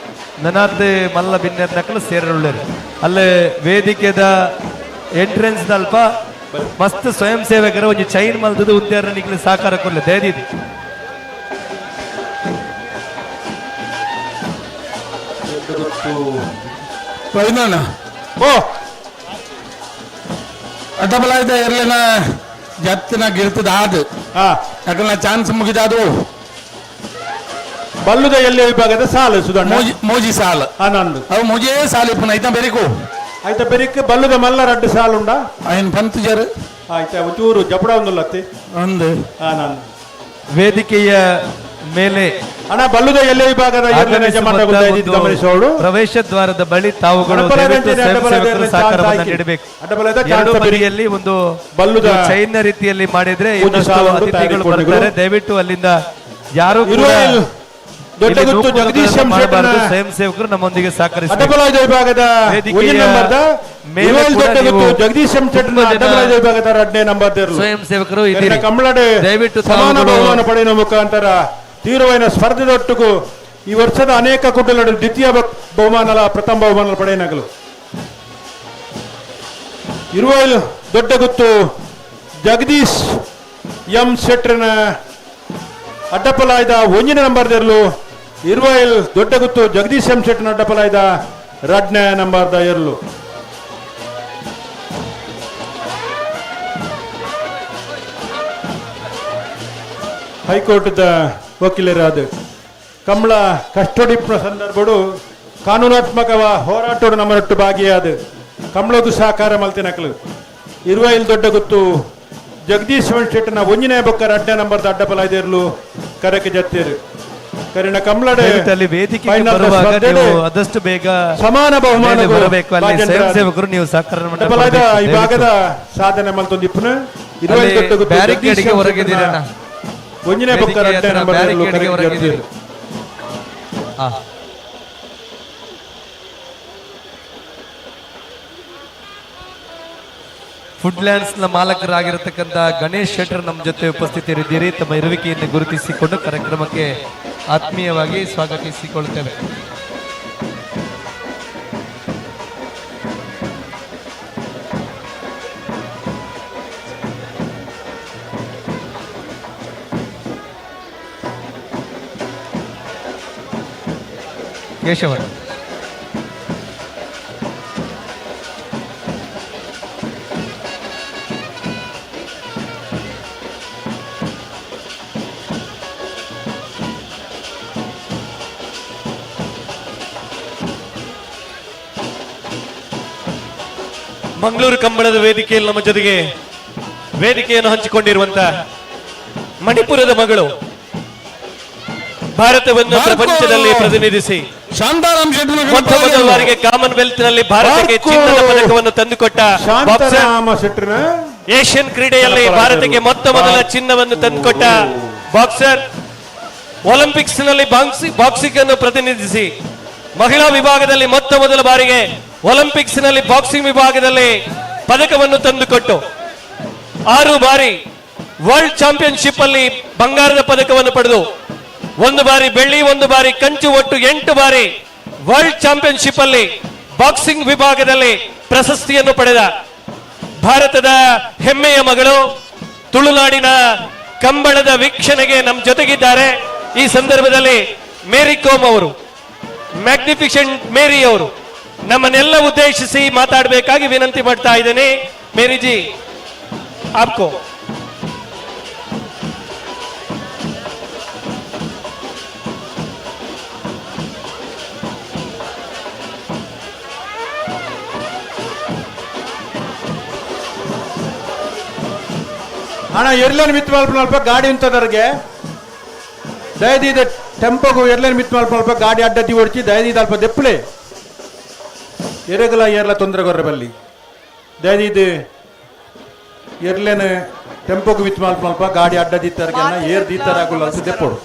ನನಾತ್ ಮಲ್ಲ ಬಿನ್ನೆರ್ ನಕಲು ಸೇರರುಳ್ಳರು ಅಲ್ಲೇ ವೇದಿಕೆದ ಎಂಟ್ರೆನ್ಸ್ ದಲ್ಪ ಮಸ್ತ್ ಸ್ವಯಂ ಸೇವಕರ ಒಂಜಿ ಚೈನ್ ಮಲ್ದದು ಉದ್ಯಾರ ನಿಕ್ಲೆ ಸಹಕಾರ ಕೊರ್ಲೆ ದಯದೀದಿ. ಓ ಅಡ್ಡಬಲಾಯ್ದ ಎರ್ಲಿನ ಜತ್ತಿನ ಗಿರ್ತದ ಆದು ಯಾಕಂದ್ರೆ ಚಾನ್ಸ್ ಮುಗಿದಾದು ಬಲ್ಲುದ ಎಲ್ಲಿ ವಿಭಾಗದ ಸಾಲು ಸುಧಣ್ಣ ಮೋಜಿ ಸಾಲು ಆನಂದ್ ಅವು ಮೋಜೇ ಸಾಲು ಇಪ್ಪನ ಐತ ಬೆರಿಕು ಆಯ್ತಾ ಬೆರಿಕ್ ಬಲ್ಲುದ ಮಲ್ಲ ರಡ್ಡು ಸಾಲುಂಡ ಐನ್ ಪಂತ್ ಜರು ಆಯ್ತಾ ಒಂಚೂರು ಜಪಡ ಒಂದುಲ್ಲತ್ತಿ ಒಂದು ಆನಂದ್ ವೇದಿಕೆಯ ಮೇಲೆ ಅಣ್ಣ ಬಲ್ಲುದ ಎಲ್ಲಿ ವಿಭಾಗದ ಗಮನಿಸೋಡು ಪ್ರವೇಶ ದ್ವಾರದ ಬಳಿ ತಾವುಗಳು ಸಹಕಾರವನ್ನು ನೀಡಬೇಕು. ಎರಡು ಬದಿಯಲ್ಲಿ ಒಂದು ಬಲ್ಲುದ ಚೈನ್ ರೀತಿಯಲ್ಲಿ ಮಾಡಿದ್ರೆ ಅತಿಥಿಗಳು ಬರ್ತಾರೆ. ದಯವಿಟ್ಟು ಅಲ್ಲಿಂದ ಯಾರು ದೊಡ್ಡ ಗುತ್ತು ಜಗದೀಶ್ ಸ್ವಯಂ ಸೇವಕರು ನಮ್ಮೊಂದಿಗೆ ಸಹಕರಿಸಿ ವಿಭಾಗದ ಜಗದೀಶ್ ವಿಭಾಗದ ಎರಡನೇ ನಂಬರ್ ಸ್ವಯಂ ಸೇವಕರು ಕಮ್ಮಳಡೆ ದಯವಿಟ್ಟು ಸಮಾನ ಬಹುಮಾನ ಪಡೆಯುವ ಮುಖಾಂತರ ತೀವ್ರವಾದ ಸ್ಪರ್ಧೆದೊಟ್ಟಿಗೂ ಈ ವರ್ಷದ ಅನೇಕ ಕೂಟಲಡು ದ್ವಿತೀಯ ಬಹುಮಾನಲ ಪ್ರಥಮ ಬಹುಮಾನ ಪಡೆಯನಗಲು. ಇರುವೈಲ್ ದೊಡ್ಡ ಗುತ್ತು ಜಗದೀಶ್ ಎಂ ಶೆಟ್ಟರ್ನ ಅಡ್ಡಪಲಾಯ್ದ ಒಂಜಿನ ನಂಬರ್ದಿರಲು. ಇರುವೈಲ್ ದೊಡ್ಡ ಗುತ್ತು ಜಗದೀಶ್ ಎಂ ಶೆಟ್ಟರ್ನ ಅಡ್ಡಪಲಾಯ್ದ ರಡ್ನೇ ನಂಬರ್ದ ಎರಲು. ಹೈಕೋರ್ಟ್ದ ವಕೀಲರಾದ ಕಮಲ ಕಸ್ಟಡಿಪ್ನ ಸಂದರ್ಭಡು ಕಾನೂನಾತ್ಮಕ ಹೋರಾಟೋಡು ನಮ್ಮನೊಟ್ಟು ಭಾಗಿಯಾದ ಕಮಲಗು ಸಹಕಾರ ಮಲ್ತಿನಕಲು. ಇರುವೈಲ್ ದೊಡ್ಡ ಗುತ್ತು ಜಗದೀಶ್ ಶೆಟ್ಟನ ಒಂಜಿನೇ ಬೊಕ್ಕ ರಡ್ಡ ನಂಬರ್ದ ಅಡ್ಡಪಲಾಯ್ದಿರಲು ಕರಕ್ಕೆ ಜತ್ತೇರು. ಕರಿನ ಕಮಲಡೆ ಅಲ್ಲಿ ವೇದಿಕೆಗೆ ಬರುವಾಗ ನೀವು ಆದಷ್ಟು ಬೇಗ ಸಮಾನ ಬಹುಮಾನ ಮೇಲೆ ಬರಬೇಕು. ಅಲ್ಲಿ ಸ್ವಯಂ ಸೇವಕರು ನೀವು ಸಹಕಾರ ಈ ಭಾಗದ ಸಾಧನೆ ಮಲ್ತೊಂದು ಇಪ್ಪನ. ಇರುವೈಲ್ ದೊಡ್ಡ ಗುತ್ತು ಬ್ಯಾರಿಕೇಡ್ಗೆ ಹೊರಗಿದ್ದೀರಣ್ಣ. ಒಂಜಿನೇ ಬೊಕ್ಕ ರಡ್ಡ ನಂಬರ್ ಕರಕ್ಕೆ ಜತ್ತೇರು. ಫುಡ್ಲ್ಯಾಂಡ್ಸ್ ನ ಮಾಲಕರಾಗಿರತಕ್ಕಂಥ ಗಣೇಶ್ ಶೆಟ್ಟರ್ ನಮ್ಮ ಜೊತೆ ಉಪಸ್ಥಿತರಿದ್ದೀರಿ. ತಮ್ಮ ಇರುವಿಕೆಯನ್ನು ಗುರುತಿಸಿಕೊಂಡು ಕಾರ್ಯಕ್ರಮಕ್ಕೆ ಆತ್ಮೀಯವಾಗಿ ಸ್ವಾಗತಿಸಿಕೊಳ್ಳುತ್ತೇವೆ. ಕೇಶವ ಮಂಗಳೂರು ಕಂಬಳದ ವೇದಿಕೆಯಲ್ಲಿ ನಮ್ಮ ಜೊತೆಗೆ ವೇದಿಕೆಯನ್ನು ಹಂಚಿಕೊಂಡಿರುವಂತ ಮಣಿಪುರದ ಮಗಳು, ಭಾರತವನ್ನು ಪ್ರಪಂಚದಲ್ಲಿ ಪ್ರತಿನಿಧಿಸಿ ಶಾಂತಾರಾಮ್ ಮೊಟ್ಟ ಮೊದಲ ಬಾರಿಗೆ ಕಾಮನ್ವೆಲ್ತ್ ನಲ್ಲಿ ಭಾರತಕ್ಕೆ ಚಿನ್ನದ ಪದಕವನ್ನು ತಂದುಕೊಟ್ಟ ಶಾಂತಾರಾಮ ಶೆಟ್ಟರ್ನ ಏಷ್ಯನ್ ಕ್ರೀಡೆಯಲ್ಲಿ ಭಾರತಕ್ಕೆ ಮೊತ್ತ ಮೊದಲ ಚಿನ್ನವನ್ನು ತಂದುಕೊಟ್ಟ ಬಾಕ್ಸರ್, ಒಲಿಂಪಿಕ್ಸ್ ನಲ್ಲಿ ಬಾಕ್ಸಿಂಗ್ ಅನ್ನು ಪ್ರತಿನಿಧಿಸಿ ಮಹಿಳಾ ವಿಭಾಗದಲ್ಲಿ ಮೊತ್ತ ಮೊದಲ ಬಾರಿಗೆ ಒಲಿಂಪಿಕ್ಸ್ ನಲ್ಲಿ ಬಾಕ್ಸಿಂಗ್ ವಿಭಾಗದಲ್ಲಿ ಪದಕವನ್ನು ತಂದುಕೊಟ್ಟು 6 ಬಾರಿ ವರ್ಲ್ಡ್ ಚಾಂಪಿಯನ್ಶಿಪ್ ಅಲ್ಲಿ ಬಂಗಾರದ ಪದಕವನ್ನು ಪಡೆದು 1 ಬಾರಿ ಬೆಳ್ಳಿ, 1 ಬಾರಿ ಕಂಚು, ಒಟ್ಟು 8 ಬಾರಿ ವರ್ಲ್ಡ್ ಚಾಂಪಿಯನ್ಶಿಪ್ ಅಲ್ಲಿ ಬಾಕ್ಸಿಂಗ್ ವಿಭಾಗದಲ್ಲಿ ಪ್ರಶಸ್ತಿಯನ್ನು ಪಡೆದ ಭಾರತದ ಹೆಮ್ಮೆಯ ಮಗಳು, ತುಳುನಾಡಿನ ಕಂಬಳದ ವೀಕ್ಷಣೆಗೆ ನಮ್ಮ ಜೊತೆಗಿದ್ದಾರೆ. ಈ ಸಂದರ್ಭದಲ್ಲಿ ಮೇರಿ ಕೋಮ್ ಅವರು, ಮ್ಯಾಗ್ನಿಫಿಸೆಂಟ್ ಮೇರಿ ಅವರು ನಮ್ಮನ್ನೆಲ್ಲ ಉದ್ದೇಶಿಸಿ ಮಾತಾಡಬೇಕಾಗಿ ವಿನಂತಿ ಮಾಡ್ತಾ ಇದ್ದೇನೆ. ಮೇರಿ ಜಿ, ಆಪ್ಕೋ. ಅಣ್ಣ ಎರ್ಲೇನು ಮಿತ್ ಮಲ್ಪ ಗಾಡಿ ಉಂತದರ್ಗೆ ದಯದೀದ ಟೆಂಪೋಗು ಎರ್ಲೇನು ಮಿತ್ ಮಲ್ಪ ಗಾಡಿ ಅಡ್ಡದಿ ಓಡಿಸಿ ದಯದೀದ ಅಲ್ಪ ದೆಪ್ಪಲೆ ಎರೆಗಲ ಏರ್ಲ ತೊಂದರೆ ಗೊರ್ರೆ ಬಲ್ಲಿ ದಯದೀದ ಎರ್ಲೇನು ಟೆಂಪೋಗು ಮಿತ್ ಮಲ್ಪ ಗಾಡಿ ಅಡ್ಡದಿತ್ತರ್ಗೆ ಏರ್ ದೀತರಾಗುಲ್ಲ ಅಂತ ದೆಪ್ಪೋಡು.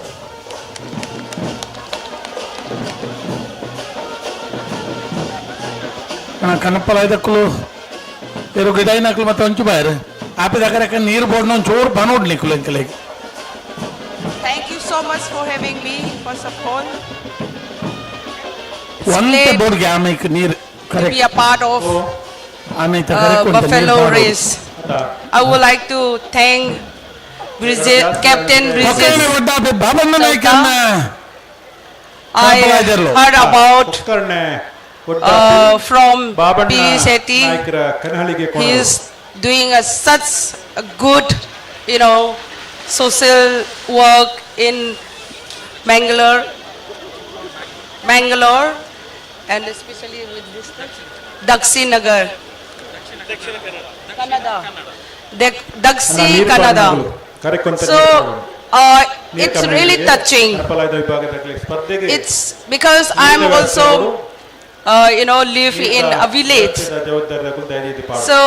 ಅಣ್ಣ ಕನಪ್ಪಲ ಇದಕ್ಕಲು ಎರು ಗಿಡೈನಕ್ಲು ಮತ್ತೆ ಒಂಚು ಬಾಯರು ಆಪಿದ ನೀರು ಬೋರ್ಡ್ ಒಂಚೂರು ಬನೋಡ್ ನಿಕ್ಕಲು ಎಂಕಲೆಗೆ. Thank you so much for having me, first of all. It's ಒಂತೆ great ಬೋರ್ಡ್ಗೆ ಆಮೇಲೆ ನೀರು to be a part of ಆಮೇಲೆ Buffalo race. I would like to thank Bridget, Captain Bridget. I heard about from P. Sethi. He is doing a such a good, you know, social work in Mangalore, and especially with this Dakshi Nagar, Kannada, Dakshi Kannada. So it's really touching. It's because I'm also, you know, live in a village. So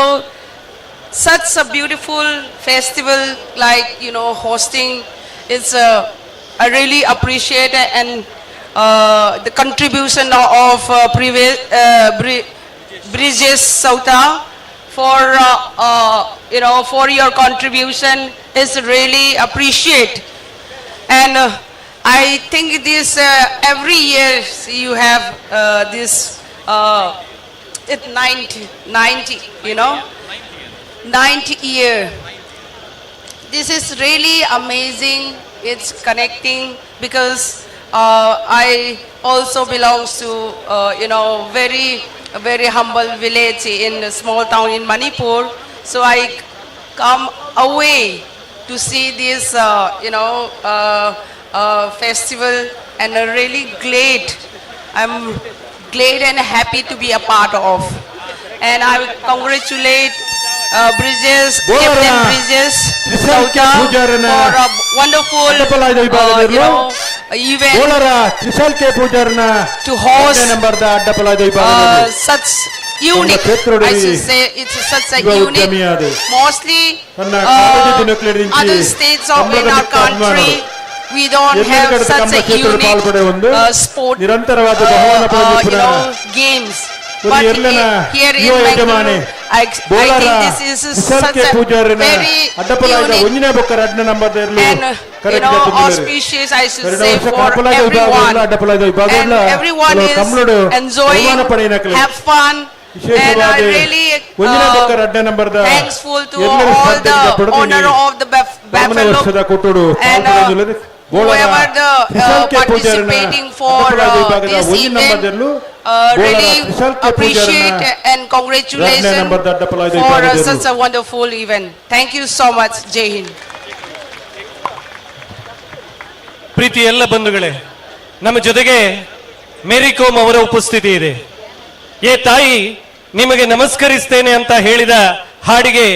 such a beautiful festival, like, you know, hosting, it's I really appreciate it, and the contribution of previous Brijesh Sauta for you know, for your contribution is really appreciate. And I think this every year you have this it 90, 90, you know, 90 year. This is really amazing. It's connecting because I also belongs to you know, very very humble village in a small town in Manipur. So I come away to see this you know, festival, and I'm really glad. I'm glad and happy to be a part of. And I congratulate Bridges, Captain Bridges Chowta for a wonderful you know, event to host such unique, I should say it's such a unique, mostly other states of in our country, we don't have such a unique sport, you know, games. But here in Mangalore, I think this is such a very unique and you know, auspicious, I should say, for everyone. And everyone is enjoying, have fun. And I really thankful to all the owner of the Buffalo and whoever the participating for this event. Really appreciate and congratulations for such a wonderful event. Thank you so much. Jai Hind. ಪ್ರೀತಿ ಎಲ್ಲ ಬಂಧುಗಳೇ, ನಮ್ಮ ಜೊತೆಗೆ ಮೇರಿ ಕೋಮ್ ಅವರ ಉಪಸ್ಥಿತಿ ಇದೆ. ಏ ತಾಯಿ ನಿಮಗೆ ನಮಸ್ಕರಿಸ್ತೇನೆ ಅಂತ ಹೇಳಿದ ಹಾಡಿಗೆ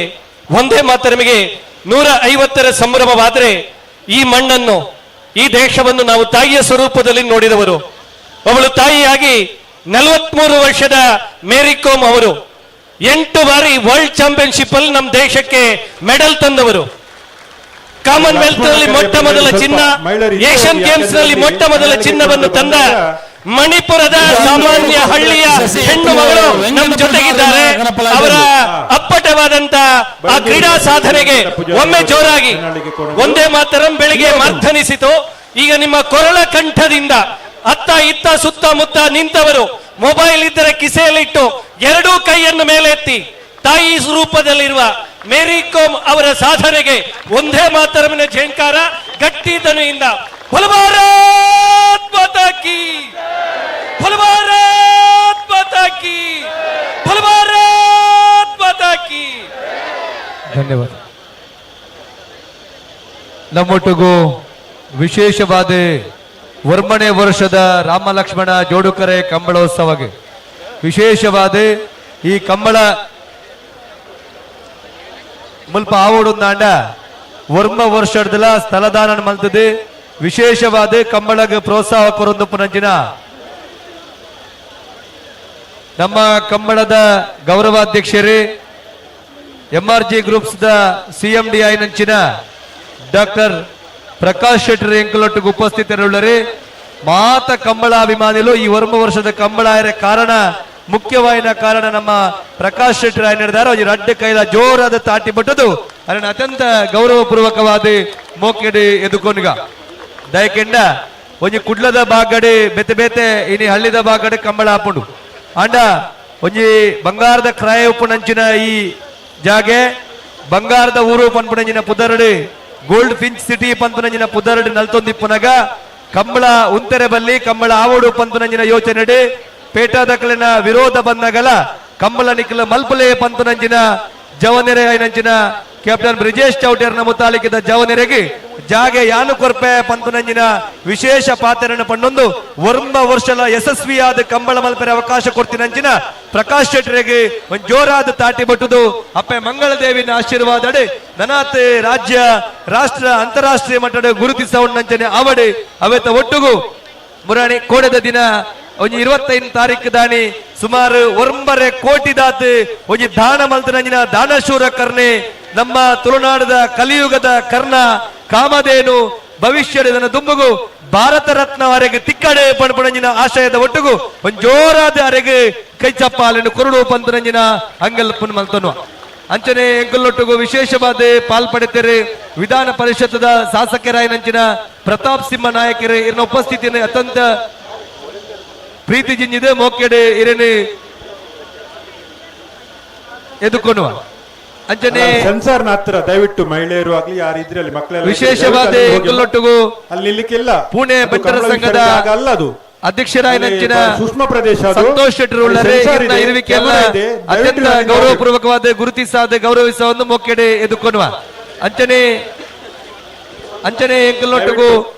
ಒಂದೇ ಮಾತು ನಮಗೆ 150ರ ಸಂಭ್ರಮವಾದರೆ ಈ ಮಣ್ಣನ್ನು, ಈ ದೇಶವನ್ನು ನಾವು ತಾಯಿಯ ಸ್ವರೂಪದಲ್ಲಿ ನೋಡಿದವರು. ಅವಳು ತಾಯಿಯಾಗಿ 43 ವರ್ಷದ ಮೇರಿ ಕೋಮ್ ಅವರು 8 ಬಾರಿ ವರ್ಲ್ಡ್ ಚಾಂಪಿಯನ್ಶಿಪ್ ಅಲ್ಲಿ ನಮ್ಮ ದೇಶಕ್ಕೆ ಮೆಡಲ್ ತಂದವರು. ಕಾಮನ್ವೆಲ್ತ್ ನಲ್ಲಿ ಮೊಟ್ಟ ಮೊದಲ ಚಿನ್ನ, ಏಷ್ಯನ್ ಗೇಮ್ಸ್ ನಲ್ಲಿ ಮೊಟ್ಟ ಮೊದಲ ಚಿನ್ನವನ್ನು ತಂದ ಮಣಿಪುರದ ಸಾಮಾನ್ಯ ಹಳ್ಳಿಯ ಹೆಣ್ಣು ಮಗಳು ನಮ್ಮ ಜೊತೆಗಿದ್ದಾರೆ. ಅವರ ಅಪ್ಪಟವಾದಂತ ಆ ಕ್ರೀಡಾ ಸಾಧನೆಗೆ ಒಮ್ಮೆ ಜೋರಾಗಿ ಒಂದೇ ಮಾತರಂ ಬೆಳಿಗ್ಗೆ ಮಾರ್ಥನಿಸಿತು. ಈಗ ನಿಮ್ಮ ಕೊರಳ ಕಂಠದಿಂದ ಅತ್ತ ಇತ್ತ ಸುತ್ತಮುತ್ತ ನಿಂತವರು ಮೊಬೈಲ್ ಇದ್ದರೆ ಕಿಸೆಯಲ್ಲಿಟ್ಟು ಎರಡೂ ಕೈಯನ್ನು ಮೇಲೆ ಎತ್ತಿ ತಾಯಿ ಸ್ವರೂಪದಲ್ಲಿರುವ ಮೇರಿ ಕೋಮ್ ಅವರ ಸಾಧನೆಗೆ ಒಂದೇ ಮಾತರಮಿನ ಝೇಂಕಾರ ಗಟ್ಟಿ ದನಿಯಿಂದ ಭಾರತ್ ಮಾತಾ ಕಿ, ಭಾರತ್ ಮಾತಾ ಕಿ, ಭಾರತ್ ಮಾತಾ ಕಿ. ಧನ್ಯವಾದ. ನಮ್ಮೊಟ್ಟಿಗೂ ವಿಶೇಷವಾದ ವರ್ಮಣೆ ವರ್ಷದ ರಾಮ ಲಕ್ಷ್ಮಣ ಜೋಡುಕರೆ ಕಂಬಳೋತ್ಸವಕ್ಕೆ ವಿಶೇಷವಾದ ಈ ಕಂಬಳ ಮುಲ್ಪ ಆವೋಡೊಂದಾಂಡ ವರ್ಮ ವರ್ಷದಲ ಸ್ಥಳದಾನ ಮಲ್ತದೆ. ವಿಶೇಷವಾದ ಕಂಬಳಗ ಪ್ರೋತ್ಸಾಹ ಕೊರೊಂದು ಪುನಂಜಿನ ನಮ್ಮ ಕಂಬಳದ ಗೌರವಾಧ್ಯಕ್ಷರೇ MRG groups the CMD ಆಯ್ನಂಚಿನ doctor Prakash Shettar ಎಂಕಲೊಟ್ಟಿಗೆ ಉಪಸ್ಥಿತರುಳ್ಳರೆ. ಮಾತ ಕಂಬಳ ಅಭಿಮಾನಿಲು ಈ ವರ್ಮ ವರ್ಷದ ಕಂಬಳ ಆಯರ ಕಾರಣ, ಮುಖ್ಯವಾಯಿನ ಕಾರಣ ನಮ್ಮ ಪ್ರಕಾಶ್ ಶೆಟ್ಟರ್ ಆಯ್ನಿಡ್ದಾರ. ರಡ್ಡ ಕೈಲ ಜೋರಾದ ತಾಟಿ ಬಟ್ಟದು ಅದನ್ನ ಅತ್ಯಂತ ಗೌರವಪೂರ್ವಕವಾದ ಮೋಕೆಡಿ ಎದುಕೊನ್ಗ ದಯಕೆಂಡ ಒಂಜಿ ಕುಡ್ಲದ ಬಾಗಡೆ ಬೇತೆ ಬೇತೆ ಇನಿ ಹಳ್ಳಿದ ಬಾಗಡೆ ಕಂಬಳ ಹಾಪುಂಡು ಅಂಡ ಒಂಜಿ ಬಂಗಾರದ ಕ್ರಾಯ ಉಪ್ಪುನಂಚಿನ ಈ ಜಾಗೆ ಬಂಗಾರದ ಊರು ಪನ್ಪುನಂಚಿನ ಪುದರಡು gold Finch city ಪನ್ಪುನಂಚಿನ ಪುದರಡು ನಲ್ತೊಂದಿಪ್ಪುನಗ ಕಂಬಳ ಉಂತೆರೆ ಬಲ್ಲಿ ಕಂಬಳ ಆವೋಡು ಪನ್ಪುನಂಚಿನ ಯೋಚನೆಡು ಪೇಟಾದಕಲಿನ ವಿರೋಧ ಬಂದಾಗಲ ಕಂಬಳ ನಿಖಲ ಮಲ್ಪಲೆ ಪನ್ಪುನಂಚಿನ ಜವನೆರೆ ಐನಂಚಿನ ಕ್ಯಾಪ್ಟನ್ ಬ್ರಿಜೇಶ್ ಚೌಟೇರ್ನ ಮುತಾಲಿಕಿದ ಜವನೆರೆಗೆ ಜಾಗೆ ಯಾನು ಕೊರ್ಪೆ ಪಂತುನಂಜಿನ ವಿಶೇಷ ಪಾತ್ರನ ಪಣ್ಣೊಂದು ವರ್ಮ ವರ್ಷಲ ಯಶಸ್ವಿಯಾದ ಕಂಬಳ ಮಲ್ಪೆರೆ ಅವಕಾಶ ಕೊಡ್ತಿನಂಚಿನ ಪ್ರಕಾಶ್ ಶೆಟ್ಟರಿಗೆ ಒಂದು ಜೋರಾದ ತಾಟಿ ಬಟ್ಟುದು ಅಪ್ಪೆ ಮಂಗಳದೇವಿನ ಆಶೀರ್ವಾದಡೆ ನನಾತೆ ರಾಜ್ಯ ರಾಷ್ಟ್ರ ಅಂತಾರಾಷ್ಟ್ರೀಯ ಮಟ್ಟದ ಗುರುತಿಸವಣ್ಣಂಚನೆ ಅವಡೆ ಅವೆತ ಒಟ್ಟುಗು ಮುರಾಣಿ ಕೋಡೆದ ದಿನ ಒಂಜಿ 25 ತಾರೀಕು ದಾನಿ ಸುಮಾರು 9.5 ಕೋಟಿ ದಾತು ಒಂಜಿ ದಾನ ಮಲ್ತನಂಜಿನ ದಾನಶೂರ ಕರ್ಣೆ ನಮ್ಮ ತುಳುನಾಡದ ಕಲಿಯುಗದ ಕರ್ಣ ಕಾಮಧೇನು ಭವಿಷ್ಯದ ದುಂಬುಗು ಭಾರತ ರತ್ನ ಅರೆಗೆ ತಿಕ್ಕಡೆ ಪಣಪಣಂಜಿನ ಆಶಯದ ಒಟ್ಟುಗು ಒಂದ್ ಜೋರಾದ ಅರೆಗೆ ಕೈ ಚಪ್ಪಾಲೆನು ಕುರುಡು ಪಂತನಂಜಿನ ಅಂಗಲ್ ಪುನ್ ಮಲ್ತನು. ಅಂಚನೆ ಎಂಕುಲೊಟ್ಟುಗು ವಿಶೇಷವಾದ ಪಾಲ್ಪಡೆತರೆ ವಿಧಾನ ಪರಿಷತ್ದ ಶಾಸಕರಾಯನಂಚಿನ ಪ್ರತಾಪ್ ಸಿಂಹ ನಾಯಕರು ಇರನ ಉಪಸ್ಥಿತಿಯನ್ನು ಅತ್ಯಂತ ಪ್ರೀತಿ ಜಿಂಜಿದೆ ಮೋಕೆಡೆ ಇರನೆ ಎದುಕೊನುವ. ಅಂಚನೆ ಸೆನ್ಸಾರ್ ನ ಹತ್ರ ದಯವಿಟ್ಟು ಮಹಿಳೆಯರು ಆಗ್ಲಿ ಯಾರು ಇದ್ರೆ ಅಲ್ಲಿ ಮಕ್ಕಳೆಲ್ಲ ವಿಶೇಷವಾದ ಎಂಕುಲೊಟ್ಟುಗು ಅಲ್ಲಿ ನಿಲ್ಲಿಕ್ಕಿಲ್ಲ. ಪುಣೆ ಅದು ಬಂಟರ ಕಮಲ ಸಂಘದ ವಿಚಾರ ಅಲ್ಲ, ಅದು ಅಧ್ಯಕ್ಷರಾಯನಂಚಿನ ಅಲ್ಲಿ ಸೂಕ್ಷ್ಮ ಪ್ರದೇಶ ಅದು. ಸಂತೋಷ್ ಶೆಟ್ಟರ್ ಉಳ್ಳರೆ ಅಲ್ಲಿ ಸೆನ್ಸಾರ್ ಇರ್ನ ಇದೆ, ಇರುವಿಕೆಯನ್ನ ಕ್ಯಾಮೆರಾ ಇದೆ. ದಯವಿಟ್ಟು ಅತ್ಯಂತ ಅಲ್ಲಿ ಗೌರವಪೂರ್ವಕವಾದ ಗುರುತಿಸಾದ ಗೌರವಿಸುವ ಒಂದು ಮೊಕ್ಕೆಡೆ ಎದುಕೊನುವ. ಅಂಚನೆ ಅಂಚನೆ ಎಂಕಲ್ನೊಟ್ಟಿಗೂ